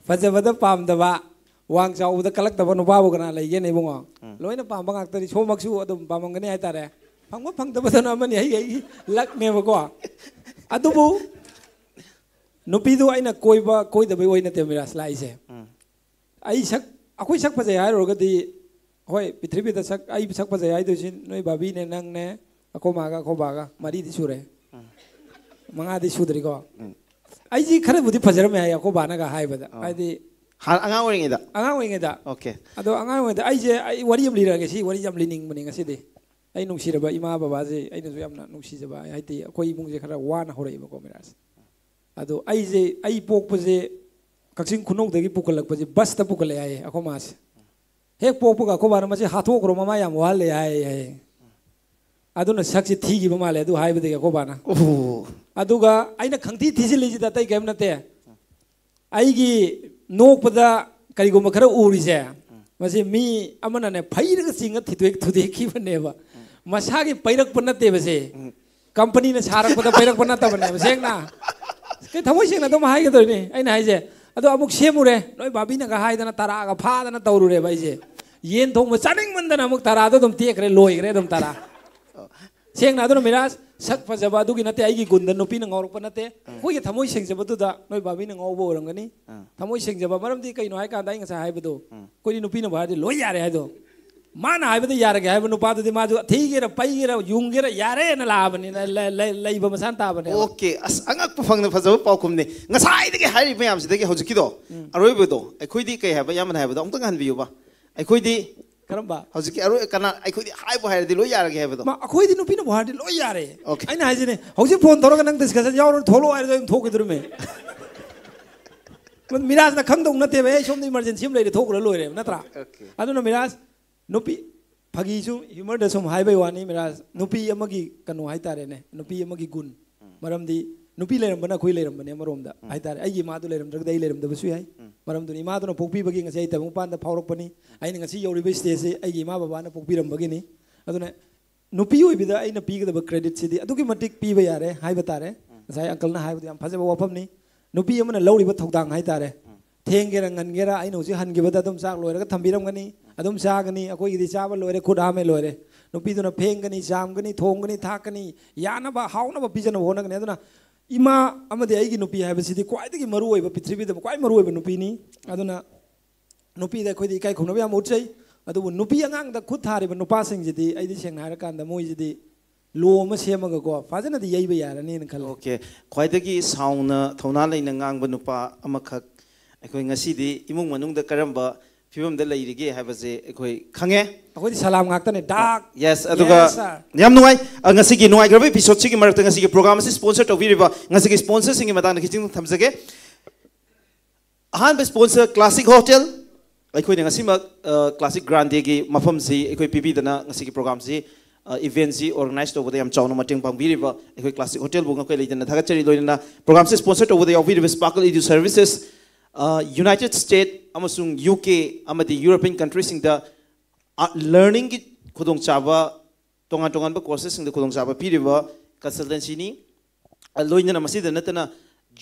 ꯐꯖꯕꯗ ꯄꯥꯝꯗꯕ, ꯋꯥꯡ ꯆꯥꯎꯕꯗ ꯀꯜꯂꯛꯇꯕ ꯅꯨꯄꯥꯕꯨ ꯀꯅꯥ ꯂꯩꯒꯦꯅꯦ ꯏꯕꯨꯡꯉꯣ? ꯂꯣꯏꯅ ꯄꯥꯝꯕ ꯉꯥꯛꯇꯅꯤ꯫ ꯁꯣꯝꯃꯛꯁꯨ ꯑꯗꯨꯝ ꯄꯥꯝꯃꯝꯒꯅꯤ ꯍꯥꯏꯇꯥꯔꯦ꯫ ꯐꯪꯕ ꯐꯪꯗꯕꯗꯨꯅ ꯑꯃꯅꯤ, ꯑꯩꯒꯤ ꯑꯩꯒꯤ ꯂꯛꯅꯦꯕꯀꯣ꯫ ꯑꯗꯨꯕꯨ ꯅꯨꯄꯤꯗꯨ ꯑꯩꯅ ꯀꯣꯏꯕ ꯀꯣꯏꯗꯕꯩ ꯑꯣꯏ ꯅꯠꯇꯦ ꯃꯤꯔꯥꯖ ꯂꯥꯛꯏꯁꯦ꯫ ꯑꯩ ꯁꯛ, ꯑꯩꯈꯣꯏ ꯁꯛ ꯐꯖꯩ ꯍꯥꯏꯔꯨꯔꯒꯗꯤ, ꯍꯣꯏ, ꯄ꯭ꯔꯤꯊꯤꯕꯤꯗ ꯁꯛ, ꯑꯩ ꯁꯛ ꯐꯖꯩ ꯍꯥꯏꯗꯣꯏꯁꯤ ꯅꯣꯏ ꯕꯥꯕꯤꯅꯦ, ꯅꯪꯅꯦ, ꯑꯩꯈꯣꯏ ꯃꯥꯒ ꯑꯩꯈꯣꯏ ꯕꯥꯒ, ꯃꯔꯤꯗꯤ ꯁꯨꯔꯦ꯫ ꯃꯉꯥꯗꯤ ꯁꯨꯗ꯭ꯔꯤꯀꯣ꯫ ꯑꯩꯁꯤ ꯈꯔꯕꯨꯗꯤ ꯐꯖꯔꯝꯃꯦ ꯍꯥꯏ ꯑꯩꯈꯣꯏ ꯕꯥꯅꯒ ꯍꯥꯏꯕꯗ꯫ ꯍꯥꯏꯗꯤ ꯍꯥꯟꯅ ꯑꯉꯥꯡ ꯑꯣꯏꯔꯤꯉꯩꯗ꯫ ꯑꯉꯥꯡ ꯑꯣꯏꯔꯤꯉꯩꯗ꯫ ꯑꯣꯀꯦ꯫ ꯑꯗꯣ ꯑꯉꯥꯡ ꯑꯣꯏꯔꯤꯉꯩꯗ ꯑꯩꯁꯦ, ꯑꯩ ꯋꯥꯔꯤ ꯑꯃ ꯂꯤꯔꯛꯑꯒꯦ꯫ ꯁꯤ ꯋꯥꯔꯤ ꯌꯥꯝ ꯂꯤꯅꯤꯡꯕꯅꯤ ꯉꯁꯤꯗꯤ꯫ ꯑꯩ ꯅꯨꯡꯁꯤꯔꯕ ꯏꯃꯥ ꯕꯕꯥꯁꯦ ꯑꯩꯅꯁꯨ ꯌꯥꯝꯅ ꯅꯨꯡꯁꯤꯖꯕ, ꯍꯥꯏꯗꯤ ꯑꯩꯈꯣꯏ ꯏꯃꯨꯡꯁꯦ ꯈꯔ ꯋꯥꯅ ꯍꯧꯔꯛꯑꯦꯕꯀꯣ ꯃꯤꯔꯥꯖ꯫ ꯑꯗꯣ ꯑꯩꯁꯦ, ꯑꯩ ꯄꯣꯛꯄꯁꯦ ꯀꯛꯆꯤꯡ ꯈꯨꯅꯧꯗꯒꯤ ꯄꯨꯈꯠꯂꯛꯄꯁꯦ ꯕꯁꯇ ꯄꯨꯈꯠꯂꯛꯑꯦ ꯍꯥꯏꯌꯦ ꯑꯩꯈꯣꯏ ꯃꯥꯁꯦ꯫ ꯍꯦꯛ ꯄꯣꯛꯄꯒ ꯑꯩꯈꯣꯏ ꯕꯥꯅ "ꯃꯁꯤ ꯍꯥꯠꯇꯣꯛꯈ꯭ꯔꯣ, ꯃꯃꯥ ꯌꯥꯝ ꯋꯥꯍꯜꯂꯦ" ꯍꯥꯏꯌꯦ ꯍꯥꯏꯌꯦ꯫ ꯑꯗꯨꯅ ꯁꯛꯁꯦ ꯊꯤꯈꯤꯕ ꯃꯥꯜꯂꯦ ꯑꯗꯨ ꯍꯥꯏꯕꯗꯒꯤ ꯑꯩꯈꯣꯏ ꯕꯥꯅ꯫ ꯑꯣ꯫ ꯑꯗꯨꯒ ꯑꯩꯅ ꯈꯪꯊꯤ ꯊꯤꯖꯤꯜꯂꯤꯁꯤꯗ ꯑꯇꯩ ꯀꯔꯤꯝ ꯅꯠꯇꯦ꯫ ꯑꯩꯒꯤ ꯅꯣꯛꯄꯗ ꯀꯔꯤꯒꯨꯝꯕ ꯈꯔ ꯎꯔꯤꯁꯦ, ꯃꯁꯤ ꯃꯤ ꯑꯃꯅꯅꯦ ꯐꯩꯔꯒ ꯆꯤꯡꯉ ꯊꯨꯗꯦꯛ-, ꯊꯨꯗꯦꯛꯈꯤꯕꯅꯦꯕ꯫ ꯃꯁꯥꯒꯤ ꯄꯩꯔꯛꯄ ꯅꯠꯇꯦꯕꯁꯦ꯫ ꯀꯝꯄꯅꯤꯅ ꯁꯥꯔꯛꯄꯗ ꯄꯩꯔꯛꯄ ꯅꯠꯇꯕꯅꯦꯕ, ꯁꯦꯡꯅ꯫ ꯀꯩ ꯊꯃꯣꯏ ꯁꯦꯡꯅ ꯑꯗꯨꯝ ꯍꯥꯏꯒꯗꯣꯏꯅꯤ ꯑꯩꯅ ꯍꯥꯏꯁꯦ꯫ ꯑꯗꯣ ꯑꯃꯨꯛ ꯁꯦꯝꯃꯨꯔꯦ, ꯅꯣꯏ ꯕꯥꯕꯤꯅꯒ ꯍꯥꯏꯗꯅ ꯇꯔꯥꯒ ꯐꯥꯗꯅ ꯇꯧꯔꯨꯔꯦꯕ ꯑꯩꯁꯦ꯫ ꯌꯦꯟ ꯊꯣꯡꯕ ꯆꯥꯅꯤꯡꯃꯟꯗꯅ ꯑꯃꯨꯛ ꯇꯔꯥꯗꯣ ꯑꯗꯨꯝ ꯇꯦꯛꯈ꯭ꯔꯦ, ꯂꯣꯏꯈ꯭ꯔꯦ ꯑꯗꯨꯝ ꯇꯔꯥ꯫ ꯁꯦꯡꯅ ꯑꯗꯨꯅ ꯃꯤꯔꯥꯖ, ꯁꯛ ꯐꯖꯕ ꯑꯗꯨꯒꯤ ꯅꯠꯇꯦ, ꯑꯩꯒꯤ ꯒꯨꯟꯗ ꯅꯨꯄꯤꯅ ꯉꯥꯎꯔꯛꯄ ꯅꯠꯇꯦ꯫ ꯑꯩꯈꯣꯏꯒꯤ ꯊꯃꯣꯏ ꯁꯦꯡꯖꯕꯗꯨꯗ ꯅꯣꯏ ꯕꯥꯕꯤꯅ ꯉꯥꯎꯕ ꯑꯣꯏꯔꯝꯒꯅꯤ꯫ ꯑꯥ꯫ ꯊꯃꯣꯏ ꯁꯦꯡꯖꯕ ꯃꯔꯝꯗꯤ ꯀꯩꯅꯣ ꯍꯥꯏꯀꯥꯟꯗ, ꯑꯩ ꯉꯁꯥꯏ ꯍꯥꯏꯕꯗꯣ, ꯎꯝ꯫ ꯑꯩꯈꯣꯏꯗꯤ ꯅꯨꯄꯤꯅꯕꯨ ꯍꯥꯏꯔꯗꯤ ꯂꯣꯏ ꯌꯥꯔꯦ ꯍꯥꯏꯗꯣ꯫ ꯃꯥꯅ ꯍꯥꯏꯕꯗ ꯌꯥꯔꯒꯦ ꯍꯥꯏꯕ ꯅꯨꯄꯥꯗꯨꯗꯤ ꯃꯥꯁꯨ ꯊꯤꯒꯦꯔꯥ, ꯄꯩꯒꯦꯔꯥ, ꯌꯨꯡꯒꯦꯔꯥ, ꯌꯥꯔꯦꯅ ꯂꯥꯛꯑꯕꯅꯤꯅ, ꯂꯩ-, ꯂꯩ-, ꯂꯩꯕ ꯃꯁꯥꯅ ꯇꯥꯕꯅꯦꯕ꯫ ꯑꯣꯀꯦ, ꯑꯁ, ꯑꯉꯛꯄ ꯐꯪꯅ ꯐꯖꯕ ꯄꯥꯎꯈꯨꯝꯅꯤ꯫ ꯉꯁꯥꯏꯗꯒꯤ ꯍꯥꯏꯔꯤꯕ ꯃꯌꯥꯝꯁꯤꯗꯒꯤ ꯍꯧꯖꯤꯛꯀꯤꯗꯣ, ꯎꯝ꯫ ꯑꯔꯣꯏꯕꯗꯣ, ꯑꯩꯈꯣꯏꯗꯤ ꯀꯩ ꯍꯥꯏꯕ, ꯏꯌꯥꯝꯕꯅ ꯍꯥꯏꯕꯗꯣ ꯑꯃꯨꯛꯇꯪ ꯍꯟꯕꯤꯌꯨꯕ꯫ ꯑꯩꯈꯣꯏꯗꯤ ꯀꯔꯝꯕ? ꯍꯧꯖꯤꯛꯀꯤ ꯑꯔꯣꯏ-, ꯀꯅꯥ, ꯑꯩꯈꯣꯏꯗꯤ ꯍꯥꯏꯕꯨ ꯍꯥꯏꯔꯗꯤ ꯂꯣꯏ ꯌꯥꯔꯒꯦ ꯍꯥꯏꯕꯗꯣ꯫ ꯃꯥ, ꯑꯩꯈꯣꯏꯗꯤ ꯅꯨꯄꯤꯅꯕꯨ ꯍꯥꯏꯔꯗꯤ ꯂꯣꯏ ꯌꯥꯔꯦ꯫ ꯑꯣꯀꯦ꯫ ꯑꯩꯅ ꯍꯥꯏꯁꯤꯅꯦ, ꯍꯧꯖꯤꯛ ꯐꯣꯟ ꯇꯧꯔꯒ ꯅꯪ ꯗꯤꯁꯀꯁꯟ ꯌꯥꯎꯔꯣ, ꯊꯣꯛꯂꯛꯑꯣ ꯍꯥꯏꯔꯗꯤ ꯑꯗꯨꯝ ꯊꯣꯛꯈꯤꯗꯣꯔꯤꯃꯦ꯫ ꯃꯤꯔꯥꯖꯅ ꯈꯪꯗꯧ ꯅꯠꯇꯦꯕ, "ꯑꯩ ꯁꯣꯝꯗ ꯏꯃꯥꯔꯖꯦꯟꯁꯤ ꯑꯃ ꯂꯩꯔꯦ, ꯊꯣꯛꯈ꯭ꯔ ꯂꯣꯏꯔꯦ," ꯅꯠꯇ꯭ꯔꯥ? ꯑꯣꯀꯦ꯫ ꯑꯗꯨꯅ ꯃꯤꯔꯥꯖ, ꯅꯨꯄꯤ, ꯐꯥꯒꯤꯁꯨ ꯍ꯭ꯌꯨꯃꯔꯗ ꯁꯨꯝ ꯍꯥꯏꯕꯩ ꯋꯥꯅꯤ ꯃꯤꯔꯥꯖ, ꯅꯨꯄꯤ ꯑꯃꯒꯤ ꯀꯩꯅꯣ ꯍꯥꯏꯇꯥꯔꯦꯅꯦ, ꯅꯨꯄꯤ ꯑꯃꯒꯤ ꯒꯨꯟ꯫ ꯎꯝ꯫ ꯃꯔꯝꯗꯤ ꯅꯨꯄꯤ ꯂꯩꯔꯝꯕꯅ ꯑꯩꯈꯣꯏ ꯂꯩꯔꯝꯕꯅꯦ ꯑꯃꯔꯣꯝꯗ ꯎꯝ꯫ ꯍꯥꯏꯇꯥꯔꯦ꯫ ꯑꯩꯒꯤ ꯏꯃꯥꯗꯨ ꯂꯩꯔꯝꯗ꯭ꯔꯒꯗꯤ ꯑꯩ ꯂꯩꯔꯝꯗꯕꯁꯨ ꯌꯥꯏ꯫ ꯎꯝ꯫ ꯃꯔꯝꯗꯨꯅ ꯏꯃꯥꯗꯨꯅ ꯄꯣꯛꯄꯤꯕꯒꯤ ꯉꯁꯤ ꯑꯩ ꯇꯥꯏꯕꯪꯄꯥꯟꯗ ꯐꯥꯎꯔꯛꯄꯅꯤ꯫ ꯑꯩꯅ ꯉꯁꯤ ꯌꯧꯔꯤꯕ ꯁ꯭ꯇꯦꯖꯁꯤ ꯑꯩꯒꯤ ꯏꯃꯥ ꯕꯕꯥꯅ ꯄꯣꯛꯄꯤꯔꯝꯕꯒꯤꯅꯤ꯫ ꯑꯗꯨꯅ ꯅꯨꯄꯤ ꯑꯣꯏꯕꯗ ꯑꯩꯅ ꯄꯤꯒꯗꯕ ꯀ꯭ꯔꯦꯗꯤꯠꯁꯤꯗꯤ ꯑꯗꯨꯛꯀꯤ ꯃꯇꯤꯛ ꯄꯤꯕ ꯌꯥꯔꯦ ꯍꯥꯏꯕ ꯇꯥꯔꯦ꯫ ꯎꯝ꯫ ꯉꯁꯥꯏ ꯑꯪꯀꯜꯅ ꯍꯥꯏꯕꯗꯣ ꯌꯥꯝ ꯐꯖꯕ ꯋꯥꯐꯝꯅꯤ꯫ ꯅꯨꯄꯤ ꯑꯃꯅ ꯂꯧꯔꯤꯕ ꯊꯧꯗꯥꯡ ꯍꯥꯏꯇꯥꯔꯦ꯫ ꯎꯝ꯫ ꯊꯦꯡꯒꯦꯔꯥ ꯉꯟꯒꯦꯔꯥ, ꯑꯩꯅ ꯍꯧꯖꯤꯛ ꯍꯟꯈꯤꯕꯗ ꯑꯗꯨꯝ ꯆꯥꯛ ꯂꯣꯏꯔꯒ ꯊꯝꯕꯤꯔꯝꯒꯅꯤ, ꯑꯗꯨꯝ ꯆꯥꯒꯅꯤ꯫ ꯑꯩꯈꯣꯏꯒꯤꯗꯤ ꯆꯥꯕ ꯂꯣꯏꯔꯦ, ꯈꯨꯠ ꯍꯥꯝꯃꯦ, ꯂꯣꯏꯔꯦ꯫ ꯅꯨꯄꯤꯗꯨꯅ ꯐꯦꯡꯒꯅꯤ, ꯆꯥꯝꯒꯅꯤ, ꯊꯣꯡꯒꯅꯤ, ꯊꯥꯛꯀꯅꯤ, ꯌꯥꯅꯕ, ꯍꯥꯎꯅꯕ ꯄꯤꯖꯅꯕ ꯍꯣꯠꯅꯒꯅꯤ꯫ ꯑꯗꯨꯅ ꯏꯃꯥ ꯑꯃꯗꯤ ꯑꯩꯒꯤ ꯅꯨꯄꯤ ꯍꯥꯏꯕꯁꯤꯗꯤ ꯈ꯭ꯋꯥꯏꯗꯒꯤ ꯃꯔꯨꯑꯣꯏꯕ, ꯄ꯭ꯔꯤꯊꯤꯕꯤꯗ ꯈ꯭ꯋꯥꯏ ꯃꯔꯨꯑꯣꯏꯕ ꯅꯨꯄꯤꯅꯤ꯫ ꯑꯗꯨꯅ ꯅꯨꯄꯤꯗ ꯑꯩꯈꯣꯏꯗꯤ ꯏꯀꯥꯏ ꯈꯨꯝꯅꯕ ꯌꯥꯝ ꯎꯠꯆꯩ꯫ ꯑꯗꯨꯕꯨ ꯅꯨꯄꯤ ꯑꯉꯥꯡꯗ ꯈꯨꯠ ꯊꯥꯔꯤꯕ ꯅꯨꯄꯥꯁꯤꯡꯁꯤꯗꯤ, ꯑꯩꯗꯤ ꯁꯦꯡꯅ ꯍꯥꯏꯔꯀꯥꯟꯗ, ꯃꯣꯏꯁꯤꯗꯤ ꯂꯣ ꯑꯃ ꯁꯦꯝꯃꯒꯀꯣ, ꯐꯖꯅꯗꯤ ꯌꯩꯕ ꯌꯥꯔꯅꯤꯅ ꯈꯜꯂꯦ꯫ ꯑꯣꯀꯦ꯫ ꯈ꯭ꯋꯥꯏꯗꯒꯤ ꯁꯥꯎꯅ ꯊꯧꯅꯥ ꯂꯩꯅ ꯉꯥꯡꯕ ꯅꯨꯄꯥ ꯑꯃꯈꯛ ꯑꯩꯈꯣꯏ ꯉꯁꯤꯗꯤ ꯏꯃꯨꯡ ꯃꯅꯨꯡꯗ ꯀꯔꯝꯕ ꯐꯤꯕꯝꯗ ꯂꯩꯔꯤꯒꯦ ꯍꯥꯏꯕꯁꯦ ꯑꯩꯈꯣꯏ ꯈꯪꯉꯦ꯫ ꯑꯩꯈꯣꯏꯗꯤ ꯁꯂꯥꯝ ꯉꯥꯛꯇꯅꯦ꯫ ꯗꯥꯛ꯫ Yes, ꯑꯗꯨꯒ Yes, sir꯫ ꯌꯥꯝ ꯅꯨꯡꯉꯥꯏ꯫ ꯑ, ꯉꯁꯤꯒꯤ ꯅꯨꯡꯉꯥꯏꯈ꯭ꯔꯕ ꯏꯄꯤꯁꯣꯗꯁꯤꯒꯤ ꯃꯔꯛꯇ ꯉꯁꯤꯒꯤ ꯄ꯭ꯔꯣꯒ꯭ꯔꯥꯝ ꯑꯁꯤ ꯁ꯭ꯄꯣꯟꯁꯔ ꯇꯧꯕꯤꯔꯤꯕ ꯉꯁꯤꯒꯤ ꯁ꯭ꯄꯣꯟꯁꯔꯁꯤꯡꯒꯤ ꯃꯇꯥꯡꯗ ꯈꯤꯇꯪ ꯊꯝꯖꯒꯦ꯫ ꯑꯍꯥꯟꯕ ꯁ꯭ꯄꯣꯟꯁꯔ ꯀ꯭ꯂꯥꯁꯤꯛ ꯍꯣꯇꯦꯜ꯫ ꯑꯩꯈꯣꯏꯅ ꯉꯁꯤꯃꯛ, ꯑ, ꯀ꯭ꯂꯥꯁꯤꯛ ꯒ꯭ꯔꯥꯟꯗꯦꯒꯤ ꯃꯐꯝꯁꯤ ꯑꯩꯈꯣꯏ ꯄꯤꯕꯤꯗꯅ ꯉꯁꯤꯒꯤ ꯄ꯭ꯔꯣꯒ꯭ꯔꯥꯝꯁꯤ, ꯑ, ꯏꯚꯦꯟꯁꯤ ꯑꯣꯔꯒꯅꯥꯏꯖ ꯇꯧꯕꯗ ꯌꯥꯝ ꯆꯥꯎꯅ ꯃꯇꯦꯡ ꯄꯥꯡꯕꯤꯔꯤꯕ ꯑꯩꯈꯣꯏ ꯀ꯭ꯂꯥꯁꯤꯛ ꯍꯣꯇꯦꯜꯕꯨ ꯉꯛꯀꯩ ꯂꯩꯇꯅ ꯊꯥꯒꯠꯆꯔꯤ꯫ ꯂꯣꯏꯅꯅ ꯄ꯭ꯔꯣꯒ꯭ꯔꯥꯝꯁꯤ ꯁ꯭ꯄꯣꯟꯁꯔ ꯇꯧꯕꯗ ꯌꯥꯎꯕꯤꯔꯤꯕ ꯁ꯭ꯄꯥꯔꯀꯜ ꯏꯗ꯭ꯌꯨ ꯁꯔꯚꯤꯁꯦꯁ, ꯑ, ꯌꯨꯅꯥꯏꯇꯦꯗ ꯁ꯭ꯇꯦꯠ ꯑꯃꯁꯨꯡ ꯌꯨ ꯀꯦ ꯑꯃꯗꯤ ꯌꯨꯔꯣꯄꯤꯌꯟ ꯀꯟꯇ꯭ꯔꯤꯁꯤꯡꯗ, ꯑ, ꯂꯔꯅꯤꯡꯒꯤ ꯈꯨꯗꯣꯡꯆꯥꯕ, ꯇꯣꯉꯥꯟ ꯇꯣꯉꯥꯟꯕ ꯀꯣꯔꯁꯦꯁꯁꯤꯡꯗ ꯈꯨꯗꯣꯡꯆꯥꯕ ꯄꯤꯔꯤꯕ ꯀꯟꯁꯜꯇꯦꯟꯁꯤꯅꯤ꯫ ꯑ, ꯂꯣꯏꯅꯅ ꯃꯁꯤꯗ ꯅꯠꯇꯅ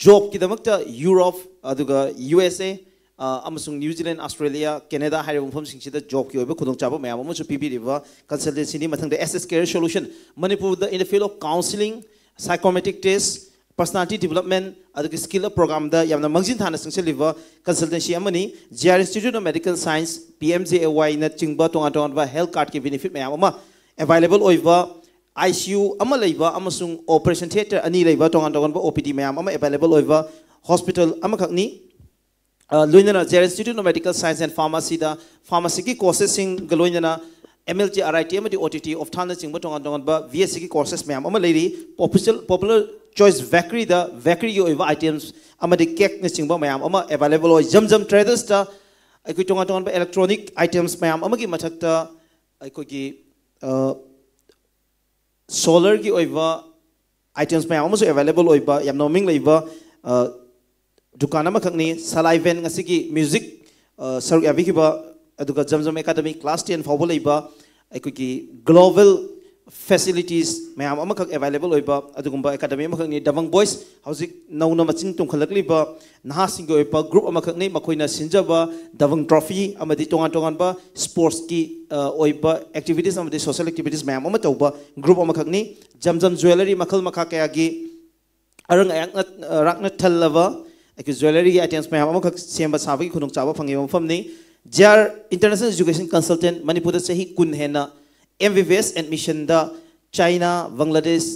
ꯖꯣꯕꯀꯤꯗꯃꯛꯇ ꯌꯨꯔꯣꯞ, ꯑꯗꯨꯒ ꯌꯨ ꯑꯦꯁ ꯑꯦ, ꯑ, ꯑꯃꯁꯨꯡ New Zealand, Australia, Canada ꯍꯥꯏꯔꯤꯕ ꯃꯐꯝꯁꯤꯡꯁꯤꯗ ꯖꯣꯕꯀꯤ ꯑꯣꯏꯕ ꯈꯨꯗꯣꯡꯆꯥꯕ ꯃꯌꯥꯝ ꯑꯃꯁꯨ ꯄꯤꯕꯤꯔꯤꯕ ꯀꯟꯁꯜꯇꯦꯟꯁꯤꯅꯤ꯫ ꯃꯊꯪꯗ S S Career Solution, ꯃꯅꯤꯄꯨꯔꯗ in the field of counselling, psychometric test, personality development, ꯑꯗꯨꯒ skill up programꯗ ꯌꯥꯝꯅ ꯃꯥꯡꯖꯤꯟ ꯊꯥꯅ ꯆꯪꯁꯤꯜꯂꯤꯕ ꯀꯟꯁꯜꯇꯦꯟꯁꯤ ꯑꯃꯅꯤ꯫ G R Institute of Medical Science, P M J A Y ꯅꯆꯤꯡꯕ ꯇꯣꯉꯥꯟ ꯇꯣꯉꯥꯟꯕ health cardꯀꯤ benefit ꯃꯌꯥꯝ ꯑꯃ available ꯑꯣꯏꯕ, I C U ꯑꯃ ꯂꯩꯕ ꯑꯃꯁꯨꯡ operation theatre ꯑꯅꯤ ꯂꯩꯕ ꯇꯣꯉꯥꯟ ꯇꯣꯉꯥꯟꯕ O P D ꯃꯌꯥꯝ ꯑꯃ available ꯑꯣꯏꯕ hospital ꯑꯃꯈꯛꯅꯤ꯫ ꯑ, ꯂꯣꯏꯅꯅ G R Institute of Medical Science and Pharmacyꯗ pharmacyꯒꯤ courseꯁꯤꯡꯒ ꯂꯣꯏꯅꯅ M L T, R I T ꯑꯃꯗꯤ O T T, ophthalmꯅꯆꯤꯡꯕ ꯇꯣꯉꯥꯟ ꯇꯣꯉꯥꯟꯕ B S Cꯒꯤ courses ꯃꯌꯥꯝ ꯑꯃ ꯂꯩꯔꯤ꯫ Popular, popular choice bakeryꯗ bakeryꯒꯤ ꯑꯣꯏꯕ items ꯑꯃꯗꯤ cakeꯅꯆꯤꯡꯕ ꯃꯌꯥꯝ ꯑꯃ available ꯑꯣꯏ꯫ ꯖꯝ ꯖꯝ Tradersꯇ ꯑꯩꯈꯣꯏ ꯇꯣꯉꯥꯟ ꯇꯣꯉꯥꯟꯕ electronic items ꯃꯌꯥꯝ ꯑꯃꯒꯤ ꯃꯊꯛꯇ ꯑꯩꯈꯣꯏꯒꯤ, ꯑ, solarꯒꯤ ꯑꯣꯏꯕ items ꯃꯌꯥꯝ ꯑꯃꯁꯨ available ꯑꯣꯏꯕ ꯌꯥꯝꯅ ꯃꯃꯤꯡ ꯂꯩꯕ, ꯑ, ꯗꯨꯀꯥꯟ ꯑꯃꯈꯛꯅꯤ꯫ ꯁꯂꯥꯏ ꯚꯦꯟ ꯉꯁꯤꯒꯤ music, ꯑ, ꯁꯔꯨꯛ ꯌꯥꯕꯤꯈꯤꯕ, ꯑꯗꯨꯒ ꯖꯝ ꯖꯝ Academy class ten ꯐꯥꯎꯕ ꯂꯩꯕ ꯑꯩꯈꯣꯏꯒꯤ global facilities ꯃꯌꯥꯝ ꯑꯃꯈꯛ available ꯑꯣꯏꯕ ꯑꯗꯨꯒꯨꯝꯕ academy ꯑꯃꯈꯛꯅꯤ꯫ Dabang Boys ꯍꯧꯖꯤꯛ ꯅꯧꯅ ꯃꯆꯤꯟ ꯇꯨꯝꯈꯠꯂꯛꯂꯤꯕ ꯅꯍꯥꯁꯤꯡꯒꯤ ꯑꯣꯏꯕ group ꯑꯃꯈꯛꯅꯤ꯫ ꯃꯈꯣꯏꯅ ꯁꯤꯟꯖꯕ Dabang Trophy ꯑꯃꯗꯤ ꯇꯣꯉꯥꯟ ꯇꯣꯉꯥꯟꯕ sportsꯀꯤ, ꯑ, ꯑꯣꯏꯕ activities ꯑꯃꯗꯤ social activities ꯃꯌꯥꯝ ꯑꯃ ꯇꯧꯕ group ꯑꯃꯈꯛꯅꯤ꯫ ꯖꯝ ꯖꯝ Jewellery ꯃꯈꯜ ꯃꯈꯥ ꯀꯌꯥꯒꯤ ꯑꯔꯪ ꯑꯌꯥꯛꯅ, ꯑ, ꯔꯥꯛꯅ ꯊꯜꯂꯕ ꯑꯩꯈꯣꯏ jewelleryꯒꯤ items ꯃꯌꯥꯝ ꯑꯃꯈꯛ ꯁꯦꯝꯕ ꯁꯥꯕꯒꯤ ꯈꯨꯗꯣꯡꯆꯥꯕ ꯐꯪꯉꯤꯕ ꯃꯐꯝꯅꯤ꯫ G R International Education Consultant ꯃꯅꯤꯄꯨꯔꯗ ꯆꯍꯤ ꯀꯨꯟ ꯍꯦꯟꯅ M B B S admissionꯗ China, Bangladesh,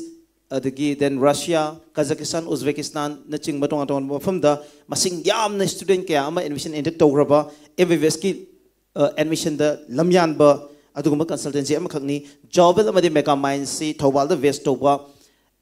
ꯑꯗꯒꯤ then Russia, Kazakhstan, Uzbekistanꯅꯆꯤꯡꯕ ꯇꯣꯉꯥꯟ ꯇꯣꯉꯥꯟꯕ ꯃꯐꯝꯗ ꯃꯁꯤꯡ ꯌꯥꯝꯅ student ꯀꯌꯥ ꯑꯃ admission ꯏꯟꯗꯛ ꯇꯧꯈ꯭ꯔꯕ M B B Sꯀꯤ, ꯑ, admissionꯗ ꯂꯝꯌꯥꯟꯕ ꯑꯗꯨꯒꯨꯝꯕ consultancy ꯑꯃꯈꯛꯅꯤ꯫ Jobel ꯑꯃꯗꯤ Mega Mindsꯁꯤ ꯊꯧꯕꯥꯜꯗ base ꯇꯧꯕ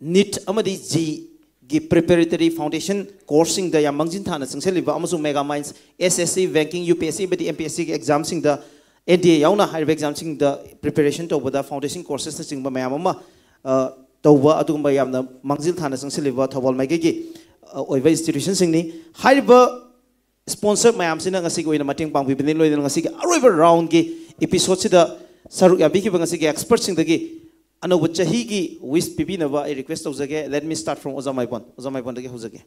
NEET ꯑꯃꯗꯤ JEEꯒꯤ preparatory foundation courseꯁꯤꯡꯗ ꯌꯥꯝ ꯃꯥꯡꯖꯤꯟ ꯊꯥꯅ ꯆꯪꯁꯤꯜꯂꯤꯕ ꯑꯃꯁꯨꯡ Mega Minds, S S C, banking, U P S C ꯑꯃꯗꯤ M P S Cꯒꯤ examꯁꯤꯡꯗ, N D A ꯌꯥꯎꯅ ꯍꯥꯏꯔꯤꯕ examꯁꯤꯡꯗ preparation ꯇꯧꯕꯗ foundation coursesꯅꯆꯤꯡꯕ ꯃꯌꯥꯝ ꯑꯃ, ꯑ, ꯇꯧꯕ ꯑꯗꯨꯒꯨꯝꯕ ꯌꯥꯝꯅ ꯃꯥꯡꯖꯤꯜ ꯊꯥꯅ ꯆꯪꯁꯤꯜꯂꯤꯕ ꯊꯧꯕꯥꯜ ꯃꯥꯏꯀꯩꯒꯤ, ꯑ, ꯑꯣꯏꯕ institutionꯁꯤꯡꯅꯤ꯫ ꯍꯥꯏꯔꯤꯕ sponsor ꯃꯌꯥꯝꯁꯤꯅ ꯉꯁꯤꯒꯤ ꯑꯣꯏꯅ ꯃꯇꯦꯡ ꯄꯥꯡꯕꯤꯕꯅꯤ꯫ ꯂꯣꯏꯅꯅ ꯉꯁꯤꯒꯤ ꯑꯔꯣꯏꯕ roundꯀꯤ episodeꯁꯤꯗ ꯁꯔꯨꯛ ꯌꯥꯕꯤꯈꯤꯕ ꯉꯁꯤꯒꯤ expertꯁꯤꯡꯗꯒꯤ ꯑꯅꯧꯕ ꯆꯍꯤꯒꯤ wish ꯄꯤꯕꯤꯅꯕ ꯑꯩ request ꯇꯧꯖꯒꯦ꯫ Let me start from ꯑꯣꯖꯥ ꯃꯥꯏꯕꯣꯟ꯫ ꯑꯣꯖꯥ ꯃꯥꯏꯕꯣꯟꯗꯒꯤ ꯍꯧꯖꯒꯦ꯫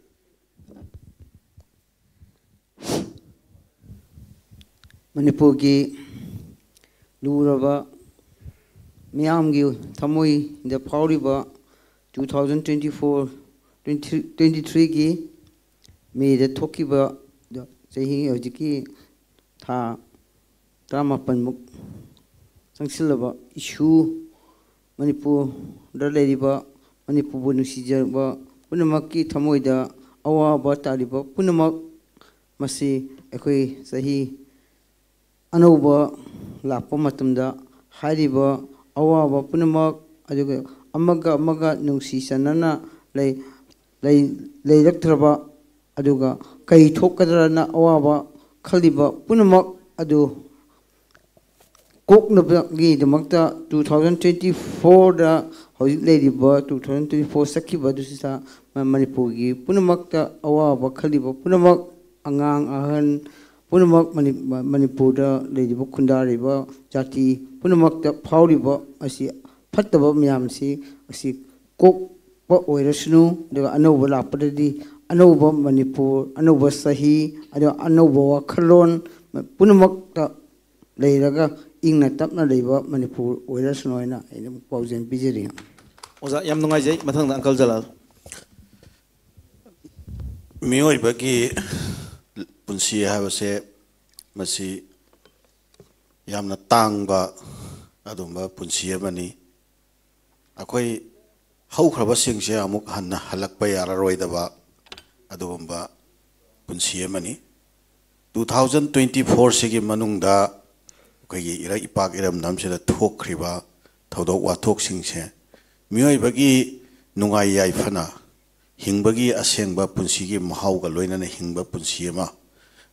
ꯃꯅꯤꯄꯨꯔꯒꯤ ꯂꯨꯔꯕ ꯃꯤꯌꯥꯝꯒꯤ ꯊꯃꯣꯏꯗ ꯐꯥꯎꯔꯤꯕ two thousand twenty four twenty twenty threeꯒꯤ ꯃꯦꯗ ꯊꯣꯛꯈꯤꯕ ꯆꯍꯤ ꯍꯧꯖꯤꯛꯀꯤ ꯊꯥ ꯇꯔꯥꯃꯥꯄꯜꯃꯨꯛ ꯆꯪꯁꯤꯜꯂꯕ ꯏꯁꯨ, ꯃꯅꯤꯄꯨꯔꯗ ꯂꯩꯔꯤꯕ, ꯃꯅꯤꯄꯨꯔꯕꯨ ꯅꯨꯡꯁꯤꯖꯕ ꯄꯨꯝꯅꯃꯛꯀꯤ ꯊꯃꯣꯏꯗ ꯑꯋꯥꯕ ꯇꯥꯔꯤꯕ ꯄꯨꯝꯅꯃꯛ, ꯃꯁꯤ ꯑꯩꯈꯣꯏ ꯆꯍꯤ ꯑꯅꯧꯕ ꯂꯥꯛꯄ ꯃꯇꯝꯗ ꯍꯥꯏꯔꯤꯕ ꯑꯋꯥꯕ ꯄꯨꯝꯅꯃꯛ, ꯑꯗꯨꯒ ꯑꯃꯒ ꯑꯃꯒ ꯅꯨꯡꯁꯤ ꯆꯥꯟꯅꯅ ꯂꯩ-, ꯂꯩ-, ꯂꯩꯔꯛꯇ꯭ꯔꯕ, ꯑꯗꯨꯒ ꯀꯩ ꯊꯣꯛꯀꯗ꯭ꯔꯅ ꯑꯋꯥꯕ ꯈꯜꯂꯤꯕ ꯄꯨꯝꯅꯃꯛ ꯑꯗꯨ ꯀꯣꯛꯅꯕꯒꯤꯗꯃꯛꯇ two thousand twenty fourꯗ ꯍꯧꯖꯤꯛ ꯂꯩꯔꯤꯕ two thousand twenty four ꯆꯠꯈꯤꯕ ꯑꯗꯨꯁꯤꯗ ꯃ-, ꯃꯅꯤꯄꯨꯔꯒꯤ ꯄꯨꯝꯅꯃꯛꯇ ꯑꯋꯥꯕ ꯈꯜꯂꯤꯕ ꯄꯨꯝꯅꯃꯛ, ꯑꯉꯥꯡ ꯑꯍꯟ ꯄꯨꯝꯅꯃꯛ, ꯃꯅꯤ-, ꯃ-, ꯃꯅꯤꯄꯨꯔꯗ ꯂꯩꯔꯤꯕ ꯈꯨꯟꯗꯥꯔꯤꯕ ꯖꯥꯇꯤ ꯄꯨꯝꯅꯃꯛꯇ ꯐꯥꯎꯔꯤꯕ ꯑꯁꯤ ꯐꯠꯇꯕ ꯃꯌꯥꯝꯁꯤ ꯑꯁꯤ ꯀꯣꯛꯄ ꯑꯣꯏꯔꯁꯅꯨ, ꯑꯗꯨꯒ ꯑꯅꯧꯕ ꯂꯥꯛꯄꯗꯗꯤ ꯑꯅꯧꯕ ꯃꯅꯤꯄꯨꯔ, ꯑꯅꯧꯕ ꯆꯍꯤ, ꯑꯗꯨꯒ ꯑꯅꯧꯕ ꯋꯥꯈꯜꯂꯣꯟ ꯄꯨꯝꯅꯃꯛꯇ ꯂꯩꯔꯒ ꯏꯪꯅ ꯇꯞꯅ ꯂꯩꯕ ꯃꯅꯤꯄꯨꯔ ꯑꯣꯏꯔꯁꯅꯨ ꯍꯥꯏꯅ ꯑꯩꯅ ꯄꯥꯎꯖꯦꯜ ꯄꯤꯖꯔꯤ꯫ ꯑꯣꯖꯥ, ꯌꯥꯝ ꯅꯨꯡꯉꯥꯏꯖꯩ꯫ ꯃꯊꯪꯗ ꯑꯪꯀꯜ ꯖꯂꯥꯜ꯫ ꯃꯤꯑꯣꯏꯕꯒꯤ ꯄꯨꯟꯁꯤ ꯍꯥꯏꯕꯁꯦ ꯃꯁꯤ ꯌꯥꯝꯅ ꯇꯥꯡꯕ ꯑꯗꯨꯒꯨꯝꯕ ꯄꯨꯟꯁꯤ ꯑꯃꯅꯤ꯫ ꯑꯩꯈꯣꯏ ꯍꯧꯈ꯭ꯔꯕꯁꯤꯡꯁꯦ ꯑꯃꯨꯛ ꯍꯟꯅ ꯍꯜꯂꯛꯄ ꯌꯥꯔꯔꯣꯏꯗꯕ ꯑꯗꯨꯒꯨꯝꯕ ꯄꯨꯟꯁꯤ ꯑꯃꯅꯤ꯫ Two thousand twenty fourꯁꯤꯒꯤ ꯃꯅꯨꯡꯗ ꯑꯩꯈꯣꯏꯒꯤ ꯏꯔꯩ ꯏꯄꯥꯛ ꯏꯔꯝꯗꯝꯁꯤꯗ ꯊꯣꯛꯈ꯭ꯔꯤꯕ ꯊꯧꯗꯣꯛ ꯋꯥꯊꯣꯛꯁꯤꯡꯁꯦ ꯃꯤꯑꯣꯏꯕꯒꯤ ꯅꯨꯡꯉꯥꯏ ꯌꯥꯏꯐꯅ ꯍꯤꯡꯕꯒꯤ ꯑꯁꯦꯡꯕ ꯄꯨꯟꯁꯤꯒꯤ ꯃꯍꯥꯎꯒ ꯂꯣꯏꯅꯅ ꯍꯤꯡꯕ ꯄꯨꯟꯁꯤ ꯑꯃ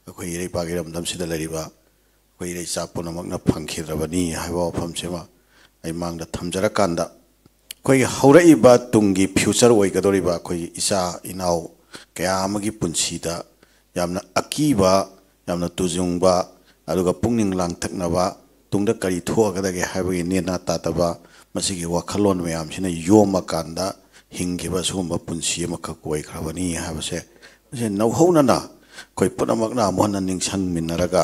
ꯑꯩꯈꯣꯏ ꯏꯔꯩꯄꯥꯛ ꯏꯔꯝꯗꯝꯁꯤꯗ ꯂꯩꯔꯤꯕ ꯑꯩꯈꯣꯏ ꯏꯔꯩꯆꯥ ꯄꯨꯝꯅꯃꯛꯅ ꯐꯪꯈꯤꯗ꯭ꯔꯕꯅꯤ ꯍꯥꯏꯕ ꯋꯥꯐꯝꯁꯤꯃ ꯑꯩ ꯃꯥꯡꯗ ꯊꯝꯖꯔꯀꯥꯟꯗ, ꯑꯩꯈꯣꯏꯒꯤ ꯍꯧꯔꯛꯏꯕ ꯇꯨꯡꯒꯤ future ꯑꯣꯏꯒꯗꯧꯔꯤꯕ ꯑꯩꯈꯣꯏꯒꯤ ꯏꯆꯥ ꯏꯅꯥꯎ ꯀꯌꯥ ꯑꯃꯒꯤ ꯄꯨꯟꯁꯤꯗ ꯌꯥꯝꯅ ꯑꯀꯤꯕ, ꯌꯥꯝꯅ ꯇꯨꯖꯨꯡꯕ, ꯑꯗꯨꯒ ꯄꯨꯛꯅꯤꯡ ꯂꯥꯡꯇꯛꯅꯕ, ꯇꯨꯡꯗ ꯀꯔꯤ ꯊꯣꯛꯑꯒꯗꯒꯦ ꯍꯥꯏꯕꯒꯤ ꯅꯦꯅꯥ ꯇꯥꯗꯕ, ꯃꯁꯤꯒꯤ ꯋꯥꯈꯜꯂꯣꯟ ꯃꯌꯥꯝꯁꯤꯅ ꯌꯣꯝꯃꯀꯥꯟꯗ ꯍꯤꯡꯈꯤꯕ ꯁꯤꯒꯨꯝꯕ ꯄꯨꯟꯁꯤ ꯑꯃꯈꯛ ꯑꯣꯏꯈ꯭ꯔꯕꯅꯤ ꯍꯥꯏꯕꯁꯦ, ꯃꯁꯤ ꯅꯧꯍꯧꯅꯅ ꯑꯩꯈꯣꯏ ꯄꯨꯝꯅꯃꯛꯅ ꯑꯃꯨꯛ ꯍꯟꯅ ꯅꯤꯡꯁꯤꯡꯃꯤꯟꯅꯔꯒ,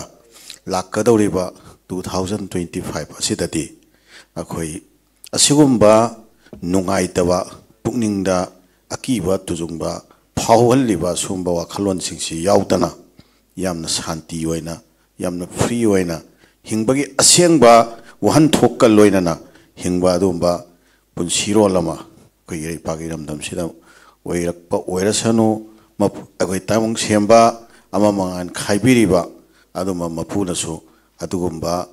ꯂꯥꯛꯀꯗꯧꯔꯤꯕ two thousand twenty five ꯑꯁꯤꯗꯗꯤ ꯑꯩꯈꯣꯏ ꯑꯁꯤꯒꯨꯝꯕ ꯅꯨꯡꯉꯥꯏꯇꯕ, ꯄꯨꯛꯅꯤꯡꯗ ꯑꯀꯤꯕ ꯇꯨꯖꯨꯡꯕ ꯐꯥꯎꯍꯜꯂꯤꯕ ꯁꯨꯝꯕ ꯋꯥꯈꯜꯂꯣꯟꯁꯤꯡꯁꯤ ꯌꯥꯎꯗꯅ ꯌꯥꯝꯅ ꯁꯥꯟꯇꯤ ꯑꯣꯏꯅ, ꯌꯥꯝꯅ free ꯑꯣꯏꯅ ꯍꯤꯡꯕꯒꯤ ꯑꯁꯦꯡꯕ ꯋꯥꯍꯟꯊꯣꯛꯀ ꯂꯣꯏꯅꯅ ꯍꯤꯡꯕ ꯑꯗꯨꯒꯨꯝꯕ ꯄꯨꯟꯁꯤꯔꯣꯜ ꯑꯃ ꯑꯩꯈꯣꯏꯒꯤ ꯏꯄꯥꯛ ꯏꯔꯝꯗꯝꯁꯤꯗ ꯑꯣꯏꯔꯛꯄ ꯑꯣꯏꯔꯁꯅꯨ꯫ ꯃꯄꯨ-, ꯑꯩꯈꯣꯏ ꯇꯥꯏꯕꯪ ꯁꯦꯝꯕ ꯑꯃ ꯃꯉꯥꯟ ꯈꯥꯏꯕꯤꯔꯤꯕ ꯑꯗꯨꯝꯕ ꯃꯄꯨꯅꯁꯨ ꯑꯗꯨꯒꯨꯝꯕ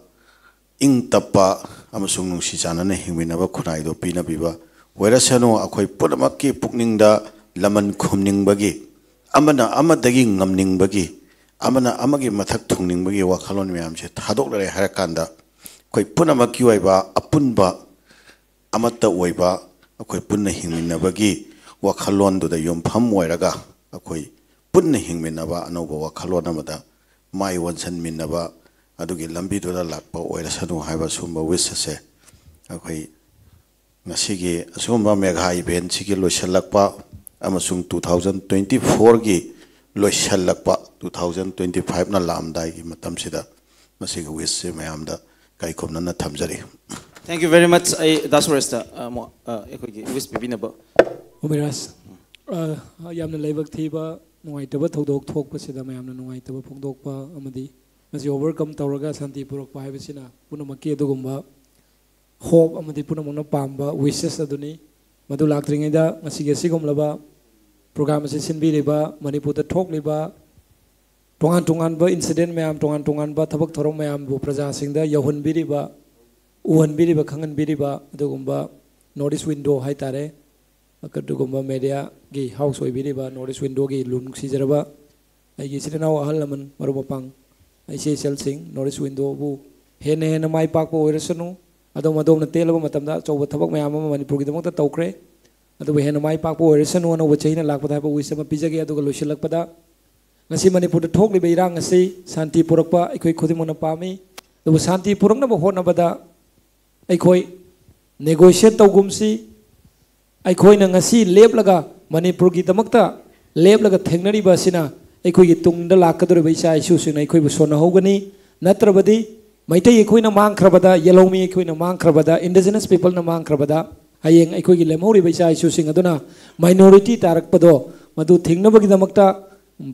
ꯏꯪ ꯇꯞꯄ ꯑꯃꯁꯨꯡ ꯅꯨꯡꯁꯤ ꯆꯥꯟꯅꯅ ꯍꯤꯡꯃꯤꯟꯅꯕ ꯈꯨꯟꯅꯥꯏꯗꯣ ꯄꯤꯅꯕꯤꯕ ꯑꯣꯏꯔꯁꯅꯨ꯫ ꯑꯩꯈꯣꯏ ꯄꯨꯝꯅꯃꯛꯀꯤ ꯄꯨꯛꯅꯤꯡꯗ ꯂꯃꯟ ꯈꯨꯝꯅꯤꯡꯕꯒꯤ, ꯑꯃꯅ ꯑꯃꯗꯒꯤ ꯉꯝꯅꯤꯡꯕꯒꯤ, ꯑꯃꯅ ꯑꯃꯒꯤ ꯃꯊꯛ ꯊꯣꯡꯅꯤꯡꯕꯒꯤ ꯋꯥꯈꯜꯂꯣꯟ ꯃꯌꯥꯝꯁꯦ ꯊꯥꯗꯣꯛꯂꯔꯦ ꯍꯥꯏꯔꯀꯥꯟꯗ ꯑꯩꯈꯣꯏ ꯄꯨꯝꯅꯃꯛꯀꯤ ꯑꯣꯏꯕ ꯑꯄꯨꯟꯕ ꯑꯃꯠꯇ ꯑꯣꯏꯕ, ꯑꯩꯈꯣꯏ ꯄꯨꯟꯅ ꯍꯤꯡꯃꯤꯟꯅꯕꯒꯤ ꯋꯥꯈꯜꯂꯣꯟꯗꯨꯗ ꯌꯨꯝꯐꯝ ꯑꯣꯏꯔꯒ ꯑꯩꯈꯣꯏ ꯄꯨꯟꯅ ꯍꯤꯡꯃꯤꯟꯅꯕ ꯑꯅꯧꯕ ꯋꯥꯈꯜꯂꯣꯟ ꯑꯃꯗ ꯃꯥꯏ ꯑꯣꯟꯁꯤꯟꯃꯤꯟꯅꯕ ꯑꯗꯨꯒꯤ ꯂꯝꯕꯤꯗꯨꯗ ꯂꯥꯛꯄ ꯑꯣꯏꯔꯁꯅꯨ ꯍꯥꯏꯕ ꯁꯨꯝꯕ wish ꯑꯁꯦ ꯑꯩꯈꯣꯏ ꯉꯁꯤꯒꯤ ꯑꯁꯤꯒꯨꯝꯕ ꯃꯦꯒꯥ event ꯁꯤꯒꯤ ꯂꯣꯏꯁꯤꯜꯂꯛꯄ ꯑꯃꯁꯨꯡ two thousand twenty four ꯒꯤ ꯂꯣꯏꯁꯤꯜꯂꯛꯄ, two thousand twenty five ꯅ ꯂꯥꯛꯑꯝꯗꯥꯏꯒꯤ ꯃꯇꯝꯁꯤꯗ ꯃꯁꯤꯒꯤ wish ꯁꯦ ꯃꯌꯥꯝꯗ ꯏꯀꯥꯏ ꯈꯨꯝꯅꯅ ꯊꯝꯖꯔꯤ꯫ Thank you very much. ꯑꯩ ꯗꯥ ꯁꯨꯔꯦꯁꯇ ꯑꯃꯨꯛ ꯑꯩꯈꯣꯏꯒꯤ wish ꯄꯤꯕꯤꯅꯕ꯫ ꯎꯃꯤꯔꯥꯖ, ꯑ, ꯌꯥꯝꯅ ꯂꯥꯏꯕꯛ ꯊꯤꯕ, ꯅꯨꯡꯉꯥꯏꯇꯕ ꯊꯧꯗꯣꯛ ꯊꯣꯛꯄꯁꯤꯗ ꯃꯌꯥꯝꯅ ꯅꯨꯡꯉꯥꯏꯇꯕ ꯐꯣꯡꯗꯣꯛꯄ ꯑꯃꯗꯤ ꯃꯁꯤ overcome ꯇꯧꯔꯒ ꯁꯥꯟꯇꯤ ꯄꯨꯔꯛꯄ ꯍꯥꯏꯕꯁꯤꯅ ꯄꯨꯝꯅꯃꯛꯀꯤ ꯑꯗꯨꯒꯨꯝꯕ hope ꯑꯃꯗꯤ ꯄꯨꯝꯅꯃꯛꯅ ꯄꯥꯝꯕ wishes ꯑꯗꯨꯅꯤ꯫ ꯃꯗꯨ ꯂꯥꯛꯇ꯭ꯔꯤꯉꯩꯗ ꯉꯁꯤꯒꯤ ꯑꯁꯤꯒꯨꯝꯂꯕ program ꯑꯁꯤ ꯁꯤꯟꯕꯤꯔꯤꯕ, ꯃꯅꯤꯄꯨꯔꯗ ꯊꯣꯛꯂꯤꯕ ꯇꯣꯉꯥꯟ ꯇꯣꯉꯥꯟꯕ incident ꯃꯌꯥꯝ, ꯇꯣꯉꯥꯟ ꯇꯣꯉꯥꯟꯕ ꯊꯕꯛ ꯊꯧꯔꯝ ꯃꯌꯥꯝꯕꯨ ꯄ꯭ꯔꯖꯥꯁꯤꯡꯗ ꯌꯧꯍꯟꯕꯤꯔꯤꯕ, ꯎꯍꯟꯕꯤꯔꯤꯕ, ꯈꯪꯍꯟꯕꯤꯔꯤꯕ ꯑꯗꯨꯒꯨꯝꯕ North East Window ꯍꯥꯏꯇꯥꯔꯦ, ꯑꯗꯨꯒꯨꯝꯕ media ꯒꯤ house ꯑꯣꯏꯕꯤꯔꯤꯕ North East Window ꯒꯤ ꯂꯨ ꯅꯨꯡꯁꯤꯖꯔꯕ ꯑꯩꯒꯤ ꯏꯆꯤꯜ ꯏꯅꯥꯎ, ꯑꯍꯜ ꯂꯃꯟ, ꯃꯔꯨꯞ ꯃꯄꯥꯡ, ꯏꯆꯦ ꯏꯆꯜꯁꯤꯡ, North East Window ꯕꯨ ꯍꯦꯟꯅ ꯍꯦꯟꯅ ꯃꯥꯏ ꯄꯥꯛꯄ ꯑꯣꯏꯔꯁꯅꯨ꯫ ꯑꯗꯣꯝ ꯑꯗꯣꯝꯅ ꯇꯦꯜꯂꯕ ꯃꯇꯝꯗ ꯑꯆꯧꯕ ꯊꯕꯛ ꯃꯌꯥꯝ ꯑꯃ ꯃꯅꯤꯄꯨꯔꯒꯤꯗꯃꯛꯇ ꯇꯧꯈ꯭ꯔꯦ꯫ ꯑꯗꯨꯕꯨ ꯍꯦꯟꯅ ꯃꯥꯏ ꯄꯥꯛꯄ ꯑꯣꯏꯔꯁꯅꯨ, ꯑꯅꯧꯕ ꯆꯍꯤꯅ ꯂꯥꯛꯄꯗ ꯍꯥꯏꯕ wish ꯑꯃ ꯄꯤꯖꯒꯦ꯫ ꯑꯗꯨꯒ ꯂꯣꯏꯁꯤꯜꯂꯛꯄꯗ, ꯉꯁꯤ ꯃꯅꯤꯄꯨꯔꯗ ꯊꯣꯛꯂꯤꯕ ꯏꯔꯥꯡ ꯑꯁꯤ ꯁꯥꯟꯇꯤ ꯄꯨꯔꯛꯄ ꯑꯩꯈꯣꯏ ꯈꯨꯗꯤꯡꯃꯛꯅ ꯄꯥꯝꯃꯤ꯫ ꯑꯗꯨꯕꯨ ꯁꯥꯟꯇꯤ ꯄꯨꯔꯛꯅꯕ ꯍꯣꯠꯅꯕꯗ ꯑꯩꯈꯣꯏ negotiate ꯇꯧꯒꯨꯝꯁꯤ꯫ ꯑꯩꯈꯣꯏꯅ ꯉꯁꯤ ꯂꯦꯞꯂꯒ, ꯃꯅꯤꯄꯨꯔꯒꯤꯗꯃꯛꯇ ꯂꯦꯞꯂꯒ ꯊꯦꯡꯅꯔꯤꯕ ꯑꯁꯤꯅ ꯑꯩꯈꯣꯏꯒꯤ ꯇꯨꯡꯗ ꯂꯥꯛꯀꯗꯧꯔꯤꯕ ꯏꯆꯥ ꯏꯁꯨꯁꯤꯡꯅ ꯑꯩꯈꯣꯏꯕꯨ ꯁꯣꯟꯅꯍꯧꯒꯅꯤ꯫ ꯅꯠꯇ꯭ꯔꯕꯗꯤ ꯃꯩꯇꯩ ꯑꯩꯈꯣꯏꯅ ꯃꯥꯡꯈ꯭ꯔꯕꯗ, ꯌꯦꯜꯍꯧꯃꯤ ꯑꯩꯈꯣꯏꯅ ꯃꯥꯡꯈ꯭ꯔꯕꯗ, indigenous peopleꯅ ꯃꯥꯡꯈ꯭ꯔꯕꯗ, ꯍꯌꯦꯡ ꯑꯩꯈꯣꯏꯒꯤ ꯂꯦꯝꯍꯧꯔꯤꯕ ꯏꯆꯥ ꯏꯁꯨꯁꯤꯡ ꯑꯗꯨꯅ minority ꯇꯥꯔꯛꯄꯗꯣ, ꯃꯗꯨ ꯊꯤꯡꯅꯕꯒꯤꯗꯃꯛꯇ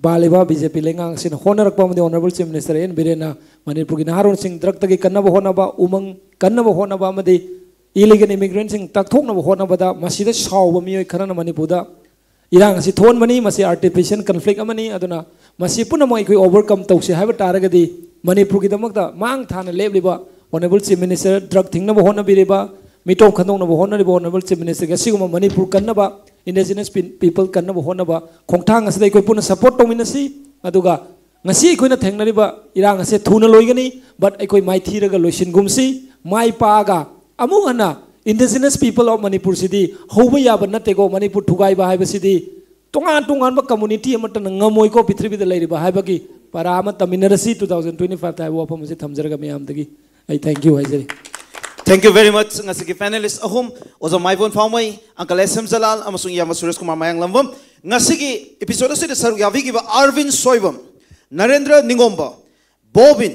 ꯄꯥꯜꯂꯤꯕ BJP ꯂꯩꯉꯥꯛ ꯑꯁꯤꯅ ꯍꯣꯠꯅꯔꯛꯄ ꯑꯃꯗꯤ Honourable Chief Minister N Biren ꯅ ꯃꯅꯤꯄꯨꯔꯒꯤ ꯅꯍꯥꯔꯣꯜꯁꯤꯡ drugꯇꯒꯤ ꯀꯟꯅꯕ ꯍꯣꯠꯅꯕ, ꯎꯃꯪ ꯀꯟꯅꯕ ꯍꯣꯠꯅꯕ ꯑꯃꯗꯤ illegal immigrantꯁꯤꯡ ꯇꯛꯊꯣꯛꯅꯕ ꯍꯣꯠꯅꯕꯗ ꯃꯁꯤꯗ ꯁꯥꯎꯕ ꯃꯤꯑꯣꯏ ꯈꯔꯅ ꯃꯅꯤꯄꯨꯔꯗ ꯏꯔꯥꯡ ꯑꯁꯤ ꯊꯣꯛꯍꯟꯕꯅꯤ꯫ ꯃꯁꯤ artificial conflict ꯑꯃꯅꯤ꯫ ꯑꯗꯨꯅ ꯃꯁꯤ ꯄꯨꯝꯅꯃꯛ ꯑꯩꯈꯣꯏ overcome ꯇꯧꯁꯤ ꯍꯥꯏꯕ ꯇꯥꯔꯒꯗꯤ ꯃꯅꯤꯄꯨꯔꯒꯤꯗꯃꯛꯇ ꯃꯥꯡ ꯊꯥꯅ ꯂꯦꯞꯂꯤꯕ Honourable Chief Minister, drug ꯊꯤꯡꯅꯕ ꯍꯣꯠꯅꯕꯤꯔꯤꯕ, ꯃꯤꯇꯣꯞ ꯈꯟꯗꯣꯛꯅꯕ ꯍꯣꯠꯅꯔꯤꯕ Honourable Chief Ministerꯒꯤ ꯑꯁꯤꯒꯨꯝꯕ ꯃꯅꯤꯄꯨꯔ ꯀꯟꯅꯕ, indigenous pe-, people ꯀꯟꯅꯕ ꯍꯣꯠꯅꯕ ꯈꯣꯡꯊꯥꯡ ꯑꯁꯤꯗ ꯑꯩꯈꯣꯏ ꯄꯨꯟꯅ support ꯇꯧꯃꯤꯟꯅꯁꯤ꯫ ꯑꯗꯨꯒ ꯉꯁꯤ ꯑꯩꯈꯣꯏꯅ ꯊꯦꯡꯅꯔꯤꯕ ꯏꯔꯥꯡ ꯑꯁꯦ ꯊꯨꯅ ꯂꯣꯏꯒꯅꯤ, but ꯑꯩꯈꯣꯏ ꯃꯥꯏꯊꯤꯔꯒ ꯂꯣꯏꯁꯤꯟꯒꯨꯝꯁꯤ꯫ ꯃꯥꯏ ꯄꯥꯛꯑꯒ ꯑꯃꯨꯛ ꯍꯟꯅ indigenous people of ꯃꯅꯤꯄꯨꯔꯁꯤꯗꯤ ꯍꯧꯕ ꯌꯥꯕ ꯅꯠꯇꯦꯀꯣ꯫ ꯃꯅꯤꯄꯨꯔ ꯊꯨꯒꯥꯏꯕ ꯍꯥꯏꯕꯁꯤꯗꯤ ꯇꯣꯉꯥꯟ ꯇꯣꯉꯥꯟꯕ community ꯑꯃꯠꯇꯅ ꯉꯝꯃꯣꯏꯀꯣ ꯄ꯭ꯔꯤꯊꯤꯕꯤꯗ ꯂꯩꯔꯤꯕ ꯍꯥꯏꯕꯒꯤ ꯄꯔꯥ ꯑꯃ ꯇꯝꯃꯤꯟꯅꯔꯁꯤ two thousand twenty-fiveꯇ ꯍꯥꯏꯕ ꯋꯥꯐꯝ ꯑꯁꯤ ꯊꯝꯖꯔꯒ ꯃꯌꯥꯝꯗꯒꯤ ꯑꯩ thank you ꯍꯥꯏꯖꯔꯤ꯫ Thank you very much. ꯉꯁꯤꯒꯤ panelist ꯑꯍꯨꯝ, ꯑꯣꯖꯥ ꯃꯥꯏꯕꯣꯟ ꯐꯥꯎꯃꯩ, uncle S M Jalal ꯑꯃꯁꯨꯡ ꯏꯌꯥꯝꯕ ꯁꯨꯔꯦꯁ ꯀꯨꯃꯥꯔ ꯃꯌꯥꯡꯂꯝꯕꯝ꯫ ꯉꯁꯤꯒꯤ episode ꯑꯁꯤꯗ ꯁꯔꯨꯛ ꯌꯥꯕꯤꯈꯤꯕ ꯑꯥꯔꯕꯤꯟ ꯁꯣꯏꯕꯝ, ꯅꯔꯦꯟꯗ꯭ꯔ ꯅꯤꯉꯣꯝꯕ, ꯕꯣꯕꯤꯟ,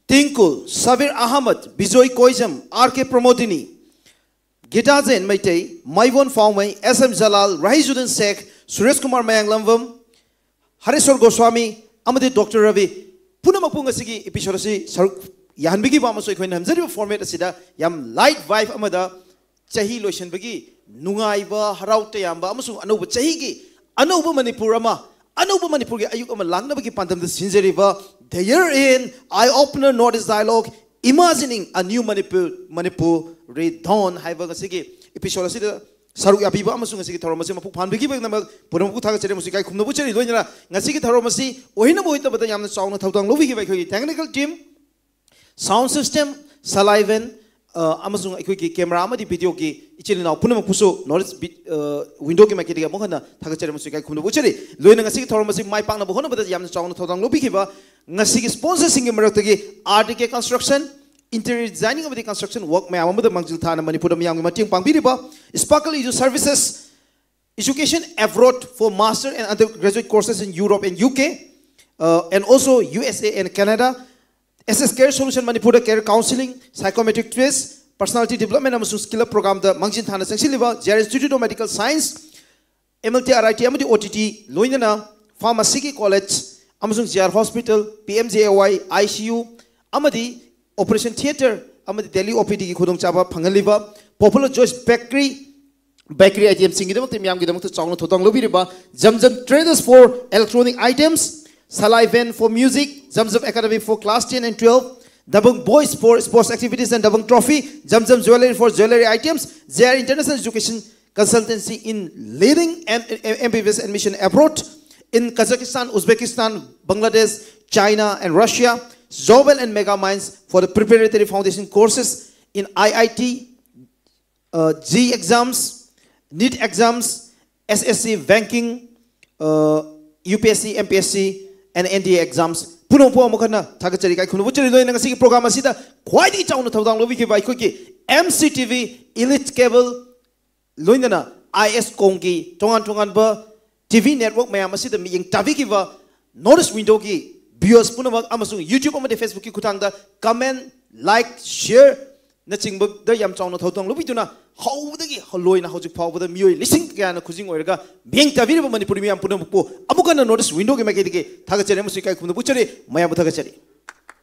ꯇꯤꯡꯀꯨꯜ, ꯁꯕꯤꯔ ꯑꯍꯃꯗ, ꯕꯤꯖꯣꯏ ꯀꯣꯏꯖꯝ, ꯑꯥꯔ ꯀꯦ Pramodini, ꯒꯤꯇꯥꯖꯦꯟ Meitei, ꯃꯥꯏꯕꯣꯟ ꯐꯥꯎꯃꯩ, S M Jalal, ꯔꯥꯍꯤꯖꯨꯗꯤꯟ ꯁꯦꯈ, ꯁꯨꯔꯦꯁ ꯀꯨꯃꯥꯔ ꯃꯌꯥꯡꯂꯝꯕꯝ, ꯍꯔꯦꯁꯣꯔ ꯒꯣꯁ꯭ꯋꯥꯃꯤ ꯑꯃꯗꯤ ꯗꯣꯛꯇꯔ ꯔꯕꯤ, ꯄꯨꯝꯅꯃꯛꯄꯨ ꯉꯁꯤꯒꯤ episode ꯑꯁꯤ ꯁꯔꯨꯛ ꯌꯥꯍꯟꯕꯤꯈꯤꯕ ꯑꯃꯁꯨꯡ ꯑꯩꯈꯣꯏꯅ ꯅꯝꯖꯔꯤꯕ format ꯑꯁꯤꯗ ꯌꯥꯝ light vibe ꯑꯃꯗ ꯆꯍꯤ ꯂꯣꯏꯁꯤꯟꯕꯒꯤ ꯅꯨꯡꯉꯥꯏꯕ, ꯍꯔꯥꯎ ꯇꯌꯥꯝꯕ ꯑꯃꯁꯨꯡ ꯑꯅꯧꯕ ꯆꯍꯤꯒꯤ ꯑꯅꯧꯕ ꯃꯅꯤꯄꯨꯔ ꯑꯃ, ꯑꯅꯧꯕ ꯃꯅꯤꯄꯨꯔꯒꯤ ꯑꯌꯨꯛ ꯑꯃ ꯂꯥꯡꯅꯕꯒꯤ ꯄꯥꯟꯗꯝꯗ ꯁꯤꯟꯖꯔꯤꯕ The Year End Eye Opener North East Dialogue, Imagining a New Manipur, Manipur Redawn ꯍꯥꯏꯕ ꯉꯁꯤꯒꯤ episode ꯑꯁꯤꯗ ꯁꯔꯨꯛ ꯌꯥꯕꯤꯕ ꯑꯃꯁꯨꯡ ꯉꯁꯤꯒꯤ ꯊꯧꯔꯝ ꯑꯁꯤ ꯃꯄꯨꯡ ꯐꯥꯍꯟꯕꯤꯈꯤꯕꯒꯤꯗꯃꯛ ꯄꯨꯝꯅꯃꯛꯄꯨ ꯊꯥꯒꯠꯆꯔꯤ ꯑꯃꯁꯨꯡ ꯏꯀꯥꯏ ꯈꯨꯝꯅꯕ ꯎꯠꯆꯔꯤ꯫ ꯂꯣꯏꯅꯅ ꯉꯁꯤꯒꯤ ꯊꯧꯔꯝ ꯑꯁꯤ ꯑꯣꯏꯅꯕ ꯑꯣꯏꯗꯕꯗ ꯌꯥꯝꯅ ꯆꯥꯎꯅ ꯊꯧꯗꯥꯡ ꯂꯧꯕꯤꯈꯤꯕ ꯑꯩꯈꯣꯏꯒꯤ technical team, sound system, ꯁꯂꯥꯏꯚꯦꯟ, ꯑ, ꯑꯃꯁꯨꯡ ꯑꯩꯈꯣꯏꯒꯤ camera ꯑꯃꯗꯤ videoꯒꯤ ꯏꯆꯤꯜ ꯏꯅꯥꯎ ꯄꯨꯝꯅꯃꯛꯄꯨꯁꯨ North East ꯕꯤ-, ꯑ, Windowꯒꯤ ꯃꯥꯏꯀꯩꯗꯒꯤ ꯑꯃꯨꯛ ꯍꯟꯅ ꯊꯥꯒꯠꯆꯔꯤ ꯑꯃꯁꯨꯡ ꯏꯀꯥꯏ ꯈꯨꯝꯅꯕ ꯎꯠꯆꯔꯤ꯫ ꯂꯣꯏꯅ ꯉꯁꯤꯒꯤ ꯊꯧꯔꯝ ꯑꯁꯤ ꯃꯥꯏ ꯄꯥꯛꯅꯕ ꯍꯣꯠꯅꯕꯗ ꯌꯥꯝꯅ ꯆꯥꯎꯅ ꯊꯧꯗꯥꯡ ꯂꯧꯕꯤꯈꯤꯕ ꯉꯁꯤꯒꯤ sponsorꯁꯤꯡꯒꯤ ꯃꯔꯛꯇꯒꯤ R D K Construction, interior designing ꯑꯃꯗꯤ construction work ꯃꯌꯥꯝ ꯑꯃꯗ ꯃꯥꯡꯖꯤꯜ ꯊꯥꯅ ꯃꯅꯤꯄꯨꯔꯗ ꯃꯤꯌꯥꯝꯒꯤ ꯃꯇꯦꯡ ꯄꯥꯡꯕꯤꯔꯤꯕ Sparkle Edu Services, education abroad for master and undergraduate courses in Europe and U K, uh, and also U S A and Canada, S S care solution ꯃꯅꯤꯄꯨꯔꯗ care counselling, psychometric test, personality development ꯑꯃꯁꯨꯡ skill up ꯄ꯭ꯔꯣꯒ꯭ꯔꯥꯝꯗ ꯃꯥꯡꯖꯤꯟ ꯊꯥꯅ ꯆꯪꯁꯤꯜꯂꯤꯕ J R institute of medical science, M L T, R I T ꯑꯃꯗꯤ O T T, ꯂꯣꯏꯅꯅ ꯐꯥꯔꯃꯥꯁꯤꯒꯤ college ꯑꯃꯁꯨꯡ J R hospital, P M J A Y, I C U ꯑꯃꯗꯤ ꯑꯣꯄꯔꯦꯁꯟ ꯊꯤꯌꯦꯇꯔ ꯑꯃꯗꯤ ꯗꯦꯂꯤ ꯑꯣ ꯄꯤ ꯗꯤꯒꯤ ꯈꯨꯗꯣꯡꯆꯥꯕ ꯐꯪꯍꯜꯂꯤꯕ ꯄꯣꯄꯨꯂꯔ ꯆꯣꯏꯁ ꯕꯦꯀꯔꯤ, ꯕꯦꯀꯔꯤ ꯑꯥꯏꯇꯦꯝꯁꯤꯡꯒꯤꯗꯃꯛꯇ ꯃꯤꯌꯥꯝꯒꯤꯗꯃꯛꯇ ꯆꯥꯎꯅ ꯊꯧꯗꯥꯡ ꯂꯧꯕꯤꯔꯤꯕ jam jam traders for electronic items, ꯁꯂꯥꯏ ꯚꯦꯟ for music, jam jam academy for class ten and twelve, Dabang boys for sports activities and Dabang trophy, jam jam jewellery for jewellery items, J R international education consultancy in leading M B B S admission abroad in Kazakhstan, Uzbekistan, Bangladesh, China and Russia, ꯖꯣꯕꯦꯜ and mega minds four the preparatory foundation courses in I I T, JEE exams, NEET exams, S S C banking, U P S ꯁꯤ, M P S C and N D A exams ꯄꯨꯝꯅꯃꯛꯄꯨ ꯑꯃꯨꯛ ꯍꯟꯅ ꯊꯥꯒꯠꯆꯔꯤ, ꯏꯀꯥꯏ ꯈꯨꯝꯅꯕ ꯎꯠꯆꯔꯤ꯫ ꯂꯣꯏꯅꯅ ꯉꯁꯤꯒꯤ programme ꯑꯁꯤꯗ ꯈ꯭ꯋꯥꯏꯗꯒꯤ ꯆꯥꯎꯅ ꯊꯧꯗꯥꯡ ꯂꯧꯕꯤꯈꯤꯕ ꯑꯩꯈꯣꯏꯒꯤ M C T V, elite cable, ꯂꯣꯏꯅꯅ ꯑꯥꯏ ꯑꯦꯁ ꯀꯣꯝꯒꯤ ꯇꯣꯉꯥꯟ ꯇꯣꯉꯥꯟꯕ ꯇꯤ ꯚꯤ ꯅꯦꯠꯋꯥꯔꯛ ꯃꯌꯥꯝ ꯑꯁꯤꯗ ꯃꯤꯠꯌꯦꯡ ꯇꯥꯕꯤꯈꯤꯕ ꯅꯣꯔꯠ ꯏꯁ ꯋꯤꯟꯗꯣꯒꯤ ꯚ꯭ꯌꯨꯋꯔꯁ ꯄꯨꯝꯅꯃꯛ ꯑꯃꯁꯨꯡ ꯌꯨꯇ꯭ꯌꯨꯕ ꯑꯃꯗꯤ ꯐꯦꯁꯕꯨꯛꯀꯤ ꯈꯨꯠꯊꯥꯡꯗ ꯀꯃꯦꯟ, ꯂꯥꯏꯛ, ꯁꯤꯌꯔ ꯅꯆꯤꯡꯕꯗ ꯌꯥꯝ ꯆꯥꯎꯅ ꯊꯧꯗꯥꯡ ꯂꯧꯕꯤꯗꯨꯅ ꯍꯧꯕꯗꯒꯤ ꯂꯣꯏꯅ ꯍꯧꯖꯤꯛ ꯐꯥꯎꯕꯗ ꯃꯤꯑꯣꯏ ꯂꯤꯁꯤꯡ ꯀꯌꯥꯅ ꯈꯨꯖꯤꯡ ꯑꯣꯏꯔꯒ ꯃꯤꯠꯌꯦꯡ ꯇꯥꯕꯤꯔꯤꯕ ꯃꯅꯤꯄꯨꯔꯤ ꯃꯤꯌꯥꯝ ꯄꯨꯝꯅꯃꯛꯄꯨ ꯑꯃꯨꯛ ꯍꯟꯅ ꯅꯣꯔꯠ ꯏꯁ ꯋꯤꯟꯗꯣꯒꯤ ꯃꯥꯏꯀꯩꯗꯒꯤ ꯊꯥꯒꯠꯆꯔꯤ ꯑꯃꯁꯨꯡ ꯏꯀꯥꯏ ꯈꯨꯝꯅꯕ ꯎꯠꯆꯔꯤ꯫ ꯃꯌꯥꯝꯕꯨ ꯊꯥꯒꯠꯆꯔꯤ꯫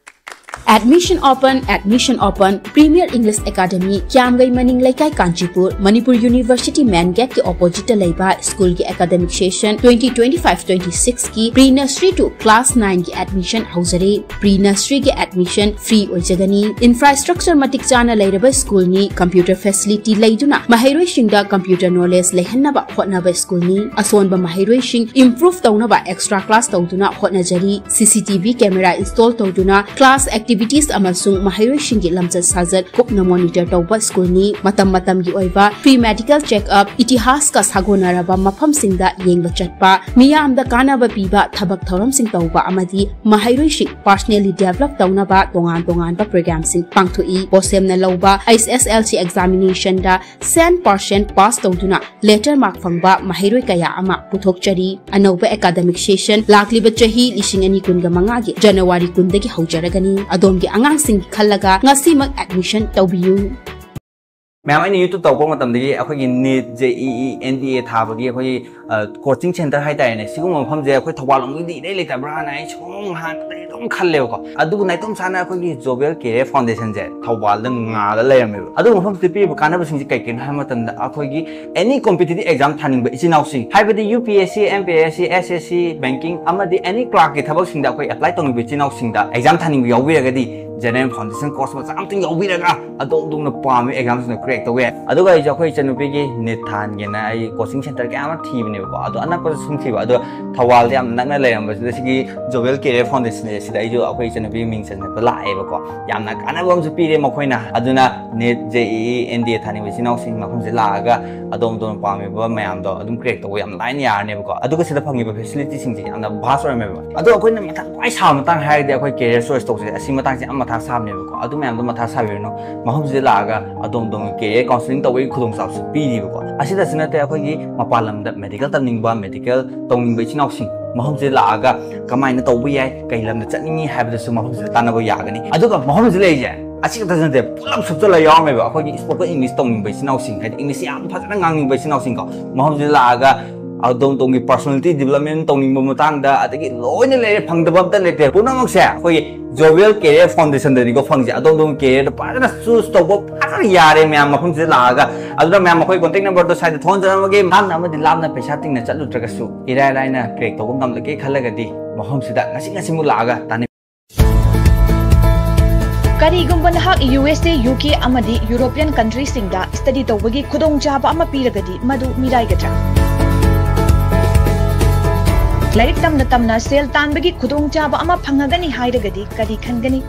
Admission open, admission open. Premier English Academy, ꯀ꯭ꯌꯥꯝꯒꯩ ꯃꯅꯤꯡ ꯂꯩꯀꯥꯏ, ꯀꯥꯟꯆꯤꯄꯨꯔ꯫ ꯃꯅꯤꯄꯨꯔ ꯌꯨꯅꯤꯚꯔꯁꯤꯇꯤ ꯃꯦꯟ ꯒꯦꯠꯀꯤ ꯑꯣꯄꯣꯖꯤꯠꯇ ꯂꯩꯕ ꯁ꯭ꯀꯨꯜꯒꯤ academic session twenty twenty-five twenty-six ꯀꯤ pre nursery to class nine ꯒꯤ admission ꯍꯧꯖꯔꯦ꯫ Pre nursery ꯒꯤ admission free ꯑꯣꯏꯖꯒꯅꯤ꯫ Infrastructure ꯃꯇꯤꯛ ꯆꯥꯅ ꯂꯩꯔꯕ ꯁ꯭ꯀꯨꯜꯅꯤ꯫ Computer facility ꯂꯩꯗꯨꯅ ꯃꯍꯩꯔꯣꯏꯁꯤꯡꯗ computer knowledge ꯂꯩꯍꯟꯅꯕ ꯍꯣꯠꯅꯕ ꯁ꯭ꯀꯨꯜꯅꯤ꯫ ꯑꯁꯣꯟꯕ ꯃꯍꯩꯔꯣꯏꯁꯤꯡ improve ꯇꯧꯅꯕ extra class ꯇꯧꯗꯨꯅ ꯍꯣꯠꯅꯖꯔꯤ꯫ ꯁꯤ C T V camera install ꯇꯧꯗꯨꯅ class activity ꯑꯦꯛꯇꯤꯚꯤꯇꯤꯁ ꯑꯃꯁꯨꯡ ꯃꯍꯩꯔꯣꯏꯁꯤꯡꯒꯤ ꯂꯝꯆꯠ ꯁꯥꯖꯠ ꯀꯨꯞꯅ ꯃꯣꯅꯤꯇꯔ ꯇꯧꯕ ꯁ꯭ꯀꯨꯜꯅꯤ꯫ ꯃꯇꯝ ꯃꯇꯝꯒꯤ ꯑꯣꯏꯕ ꯐ꯭ꯔꯤ ꯃꯦꯗꯤꯀꯦꯜ ꯆꯦꯛꯑꯞ, ꯏꯇꯤꯍꯥꯁꯀ ꯁꯥꯒꯣꯟꯅꯔꯕ ꯃꯐꯝꯁꯤꯡꯗ ꯌꯦꯡꯕ ꯆꯠꯄ, ꯃꯤꯌꯥꯝꯗ ꯀꯥꯟꯅꯕ ꯄꯤꯕ ꯊꯕꯛ ꯊꯧꯔꯝꯁꯤꯡ ꯇꯧꯕ ꯑꯃꯗꯤ ꯃꯍꯩꯔꯣꯏꯁꯤꯡ ꯄꯥꯔꯁꯅꯦꯜꯂꯤ ꯗꯦꯚꯂꯞ ꯇꯧꯅꯕ ꯇꯣꯉꯥꯟ ꯇꯣꯉꯥꯟꯕ ꯄ꯭ꯔꯣꯒ꯭ꯔꯥꯝꯁꯤꯡ ꯄꯥꯡꯊꯣꯛꯏ꯫ ꯕꯣꯁꯦꯝꯅ ꯂꯧꯕ ꯑꯩꯆ ꯑꯦꯁ ꯑꯦꯜ ꯁꯤ ꯑꯦꯛꯖꯥꯃꯤꯅꯦꯁꯟꯗ ꯁꯦꯟ ꯄꯥꯔꯁꯦꯟ ꯄꯥꯁ ꯇꯧꯗꯨꯅ ꯂꯦꯇꯔ ꯃꯥꯔꯛ ꯐꯪꯕ ꯃꯍꯩꯔꯣꯏ ꯀꯌꯥ ꯑꯃ ꯄꯨꯊꯣꯛꯆꯔꯤ꯫ ꯑꯅꯧꯕ ꯑꯦꯀꯥꯗꯃꯤꯛ ꯁꯦꯁꯟ ꯂꯥꯛꯂꯤꯕ ꯆꯍꯤ ꯂꯤꯁꯤꯡ ꯑꯅꯤ ꯀꯨꯟꯒ ꯃꯉꯥꯒꯤ ꯖꯅꯋꯥꯔꯤ ꯀꯨꯟꯗꯒꯤ ꯍꯧꯖꯔꯒꯅꯤ꯫ ꯑꯗꯣꯝꯒꯤ ꯑꯉꯥꯡꯁꯤꯡꯒꯤ ꯈꯜꯂꯒ ꯉꯁꯤꯃꯛ ꯑꯦꯗꯃꯤꯁꯟ ꯇꯧꯕꯤꯌꯨ꯫ ꯃꯌꯥꯝ, ꯑꯩꯅ YouTube ꯇꯧꯔꯛꯄ ꯃꯇꯝꯗꯒꯤ ꯑꯩꯈꯣꯏꯒꯤ neat, J E E, and D ꯑꯦ ꯊꯥꯕꯒꯤ ꯑꯩꯈꯣꯏꯒꯤ ꯀꯣꯆꯤꯡ ꯁꯦꯟꯇꯔ ꯍꯥꯏꯇꯥꯔꯦꯅꯦ, ꯁꯤꯒꯨꯝꯕ ꯃꯐꯝꯁꯦ ꯑꯩꯈꯣꯏ ꯊꯧꯕꯥꯜ ꯂꯣꯝꯒꯤꯗꯤ ꯏꯔꯩ ꯂꯩꯇꯕ꯭ꯔꯥꯅ ꯑꯩ ꯁꯨꯝ ꯍꯥꯟꯅꯗꯒꯤ ꯑꯗꯨꯝ ꯈꯜꯂꯦꯕꯀꯣ꯫ ꯑꯗꯨꯕꯨ ꯅꯥꯏꯇꯣꯝ ꯆꯥꯅ ꯑꯩꯈꯣꯏꯒꯤ ꯖꯣꯕꯦꯜ ꯀꯦꯔꯤꯌꯔ ꯐꯥꯎꯟꯗꯦꯁꯟꯁꯦ ꯊꯧꯕꯥꯜꯗ ꯉꯥꯗ ꯂꯩꯔꯝꯃꯦꯕ꯫ ꯑꯗꯨꯒ ꯃꯐꯝꯁꯤꯗ ꯄꯤꯔꯤꯕ ꯀꯥꯟꯅꯕꯁꯤꯡꯁꯦ ꯀꯩ ꯀꯩꯅꯣ ꯍꯥꯏꯕ ꯃꯇꯝꯗ, ꯑꯩꯈꯣꯏꯒꯤ ꯑꯦꯅꯤ ꯀꯣꯝꯄꯤꯇꯤꯇꯤꯚ ꯑꯦꯛꯖꯥꯝ ꯊꯥꯅꯤꯡꯕ ꯏꯆꯤꯟ ꯏꯅꯥꯎꯁꯤꯡ, ꯍꯥꯏꯕꯗꯤ ꯌꯨ ꯄꯤ ꯑꯦꯁ ꯁꯤ, ꯑꯦꯝ ꯄꯤ ꯑꯦꯁ ꯁꯤ, ꯑꯦꯁ ꯑꯦꯁ ꯁꯤ, ꯕꯦꯡꯀꯤꯡ ꯑꯃꯗꯤ ꯑꯦꯅꯤ ꯀ꯭ꯂꯥꯔꯛꯀꯤ ꯊꯕꯛꯁꯤꯡꯗ ꯑꯩꯈꯣꯏ ꯑꯦꯄ꯭ꯂꯥꯏ ꯇꯧꯅꯤꯡꯕ ꯏꯆꯤꯟ ꯏꯅꯥꯎꯁꯤꯡꯗ ꯑꯦꯛꯖꯥꯝ ꯊꯥꯅꯤꯡꯕ ꯌꯥꯎꯕꯤꯔꯒꯗꯤ ꯖꯦꯅꯦꯔꯦꯜ ꯐꯥꯎꯟꯗꯦꯁꯟ ꯀꯣꯔꯁ ꯃꯆꯥ ꯑꯃꯇꯪ ꯌꯥꯎꯕꯤꯔꯒ ꯑꯗꯣꯝ ꯑꯗꯣꯝꯅ ꯄꯥꯝꯃꯤ ꯑꯦꯛꯖꯥꯝꯁꯤꯡꯗꯣ ꯀ꯭ꯔꯦꯛ ꯇꯧꯕ ꯌꯥꯏ꯫ ꯑꯗꯨꯒ ꯑꯩꯁꯨ ꯑꯩꯈꯣꯏ ꯏꯆꯟꯅꯨꯄꯤꯒꯤ ꯅꯤꯠ ꯊꯥꯍꯟꯒꯦꯅ ꯑꯩ ꯀꯣꯆꯤꯡ ꯁꯦꯟꯇꯔ ꯀꯌꯥ ꯑꯃ ꯊꯤꯕꯅꯦꯕꯀꯣ, ꯑꯗꯣ ꯑꯅꯛꯄꯗ ꯁꯨꯝ ꯊꯤꯕ, ꯑꯗꯣ ꯊꯧꯕꯥꯜꯗ ꯌꯥꯝ ꯅꯛꯅ ꯂꯩꯔꯝꯕꯁꯤꯗ ꯁꯤꯒꯤ ꯖꯣꯕꯦꯜ ꯀꯦꯔꯤꯌꯔ ꯐꯥꯎꯟꯗꯦꯁꯟꯁꯦ ꯁꯤꯗ ꯑꯩꯁꯨ ꯑꯩꯈꯣꯏ ꯏꯆꯟꯅꯨꯄꯤꯒꯤ ꯃꯤꯡ ꯆꯟꯖꯟꯕ ꯂꯥꯛꯑꯦꯕꯀꯣ꯫ ꯌꯥꯝꯅ ꯀꯥꯟꯅꯕ ꯑꯃꯁꯨ ꯄꯤꯔꯦ ꯃꯈꯣꯏꯅ꯫ ꯑꯗꯨꯅ neat, J E E, and D ꯑꯦ ꯊꯥꯅꯤꯡꯕ ꯏꯆꯤꯟ ꯏꯅꯥꯎꯁꯤꯡ ꯃꯐꯝꯁꯤꯗ ꯂꯥꯛꯑꯒ ꯑꯗꯣꯝ ꯑꯗꯣꯝꯅ ꯄꯥꯝꯃꯤꯕ ꯃꯌꯥꯝꯗꯣ ꯑꯗꯨꯝ ꯀ꯭ꯔꯦꯛ ꯇꯧꯕ ꯌꯥꯝ ꯂꯥꯏꯅ ꯌꯥꯔꯅꯦꯕꯀꯣ꯫ ꯑꯗꯨꯒ ꯁꯤꯗ ꯐꯪꯉꯤꯕ ꯐꯦꯁꯤꯂꯤꯇꯤꯁꯤꯡꯁꯦ ꯌꯥꯝꯅ ꯚꯥꯁ ꯑꯣꯏꯔꯝꯃꯦꯕ꯫ ꯑꯗꯣ ꯑꯩꯈꯣꯏꯅ ꯃꯊꯪ ꯈ꯭ꯋꯥꯏ ꯁꯥꯕ ꯃꯇꯥꯡ ꯍꯥꯏꯔꯒꯗꯤ ꯑꯩꯈꯣꯏ ꯀꯦꯔꯤꯌꯔ ꯆꯣꯏꯁ ꯇꯧꯁꯦ, ꯑꯁꯤ ꯃꯇꯥꯡꯁꯦ ꯌꯥꯝ ꯃꯊꯥ ꯁꯥꯕꯅꯦꯕꯀꯣ꯫ ꯑꯗꯨ ꯃꯌꯥꯝꯗꯣ ꯃꯊꯥ ꯁꯥꯕꯤꯔꯨꯅꯨ, ꯃꯐꯝꯁꯤꯗ ꯂꯥꯛꯑꯒ ꯑꯗꯣꯝ ꯑꯗꯣꯝꯒꯤ ꯀꯦꯔꯤꯌꯔ ꯀꯥꯎꯟꯁꯤꯂꯤꯡ ꯇꯧꯕꯒꯤ ꯈꯨꯗꯣꯡꯆꯥꯕꯁꯨ ꯄꯤꯔꯤꯕꯀꯣ꯫ ꯑꯁꯤꯗꯁꯨ ꯅꯠꯇꯦ, ꯑꯩꯈꯣꯏꯒꯤ ꯃꯄꯥꯟ ꯂꯝꯗ ꯃꯦꯗꯤꯀꯦꯜ ꯇꯝꯅꯤꯡꯕ, ꯃꯦꯗꯤꯀꯦꯜ ꯇꯧꯅꯤꯡꯕ ꯏꯆꯤꯟ ꯏꯅꯥꯎꯁꯤꯡ ꯃꯐꯝꯁꯤꯗ ꯂꯥꯛꯑꯒ ꯀꯃꯥꯏꯅ ꯇꯧꯕ ꯌꯥꯏ, ꯀꯩ ꯂꯝꯗ ꯆꯠꯅꯤꯡꯉꯤ ꯍꯥꯏꯕꯗꯁꯨ ꯃꯐꯝꯁꯤꯗ ꯇꯥꯟꯅꯕ ꯌꯥꯒꯅꯤ꯫ ꯑꯗꯨꯒ ꯃꯐꯝꯁꯤꯗ ꯂꯩꯔꯤꯁꯦ ꯑꯁꯤ ꯈꯛꯇꯁꯨ ꯅꯠꯇꯦ, ꯄꯨꯂꯞ ꯁꯨꯞꯆꯜꯂ ꯌꯥꯎꯔꯝꯃꯦꯕ꯫ ꯑꯩꯈꯣꯏꯒꯤ ꯁ꯭ꯄꯣꯀꯟ ꯏꯪꯂꯤꯁ ꯇꯧꯅꯤꯡꯕ ꯏꯆꯤꯟ ꯏꯅꯥꯎꯁꯤꯡ, ꯍꯥꯏꯗꯤ ꯏꯪꯂꯤꯁ ꯌꯥꯝ ꯐꯖꯅ ꯉꯥꯡꯅꯤꯡꯕ ꯏꯆꯤꯟ ꯏꯅꯥꯎꯁꯤꯡꯀꯣ, ꯃꯐꯝꯁꯤꯗ ꯂꯥꯛꯑꯒ ꯑꯗꯣꯝ ꯑꯗꯣꯝꯒꯤ ꯄꯔꯁꯣꯅꯦꯂꯤꯇꯤ ꯗꯤꯕꯂꯞꯃꯦꯟ ꯇꯧꯅꯤꯡꯕ ꯃꯇꯥꯡꯗ, ꯑꯗꯒꯤ ꯂꯣꯏꯅ ꯂꯩꯔꯦ, ꯐꯪꯗꯕ ꯑꯝꯇ ꯂꯩꯇꯦ꯫ ꯄꯨꯝꯅꯃꯛꯁꯦ ꯑꯩꯈꯣꯏꯒꯤ ꯖꯣꯕꯦꯜ ꯀꯦꯔꯤꯌꯔ ꯐꯥꯎꯟꯗꯦꯁꯟꯗꯅꯤꯀꯣ ꯐꯪꯁꯦ꯫ ꯑꯗꯣꯝ ꯑꯗꯣꯝꯒꯤ ꯀꯦꯔꯤꯌꯔꯗ ꯐꯖꯅ ꯆꯨꯁ ꯇꯧꯕ ꯐꯖꯅ ꯌꯥꯔꯦ ꯃꯌꯥꯝ ꯃꯐꯝꯁꯤꯗ ꯂꯥꯛꯑꯒ꯫ ꯑꯗꯨꯅ ꯃꯌꯥꯝ ꯑꯩꯈꯣꯏ ꯀꯣꯟꯇꯦꯛ ꯅꯝꯕꯔꯗꯣ ꯁ꯭ꯋꯥꯏꯗ ꯊꯣꯟꯖꯔꯝꯃꯒꯦ꯫ ꯂꯥꯞꯅ ꯑꯃꯗꯤ ꯂꯥꯞꯅ ꯄꯩꯁꯥ ꯇꯤꯡꯅ ꯆꯠꯂꯨꯗ꯭ꯔꯒꯁꯨ ꯏꯔꯥꯏ ꯂꯥꯏꯅ ꯀ꯭ꯔꯦꯛ ꯇꯧꯕ ꯉꯝꯂꯒꯦ ꯈꯜꯂꯒꯗꯤ ꯃꯐꯝꯁꯤꯗ ꯉꯁꯤ ꯉꯁꯤꯃꯨꯛ ꯂꯥꯛꯑꯒ ꯇꯥꯟꯅꯕꯤꯌꯨ꯫ ꯀꯔꯤꯒꯨꯝꯕ ꯅꯍꯥꯛ ꯌꯨ ꯑꯦꯁ ꯑꯦ, ꯌꯨ ꯀꯦ ꯑꯃꯗꯤ ꯌꯨꯔꯣꯄꯤꯌꯟ ꯀꯟꯇ꯭ꯔꯤꯁꯤꯡꯗ ꯁ꯭ꯇꯗꯤ ꯇꯧꯕꯒꯤ ꯈꯨꯗꯣꯡꯆꯥꯕ ꯑꯃ ꯄꯤꯔꯒꯗꯤ ꯃꯗꯨ ꯃꯤꯔꯥꯏꯒꯗ꯭ꯔꯥ? ꯂꯥꯏꯔꯤꯛ ꯇꯝꯅ ꯇꯝꯅ ꯁꯦꯜ ꯇꯥꯟꯕꯒꯤ ꯈꯨꯗꯣꯡꯆꯥꯕ ꯑꯃ ꯐꯪꯉꯒꯅꯤ ꯍꯥꯏꯔꯒꯗꯤ ꯀꯔꯤ ꯈꯟꯒꯅꯤ?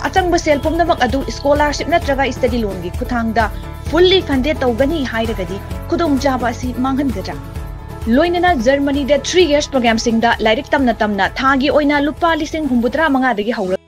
ꯑꯆꯪꯕ ꯁꯦꯜ ꯄꯨꯝꯅꯃꯛ ꯑꯗꯨ scholarship ꯅꯠꯇ꯭ꯔꯒ study loanꯒꯤ ꯈꯨꯠꯊꯥꯡꯗ fully funded ꯇꯧꯒꯅꯤ ꯍꯥꯏꯔꯒꯗꯤ ꯈꯨꯗꯣꯡꯆꯥꯕ ꯑꯁꯤ ꯃꯥꯡꯍꯟꯒꯗ꯭ꯔꯥ? ꯂꯣꯏꯅꯅ ꯖꯔꯃꯅꯤꯗ three years programꯁꯤꯡꯗ ꯂꯥꯏꯔꯤꯛ ꯇꯝꯅ ꯇꯝꯅ ꯊꯥꯒꯤ ꯑꯣꯏꯅ ꯂꯨꯄꯥ ꯂꯤꯁꯤꯡ ꯍꯨꯝꯐꯨꯇꯔꯥ ꯃꯉꯥꯗꯒꯤ ꯍꯧꯔꯒ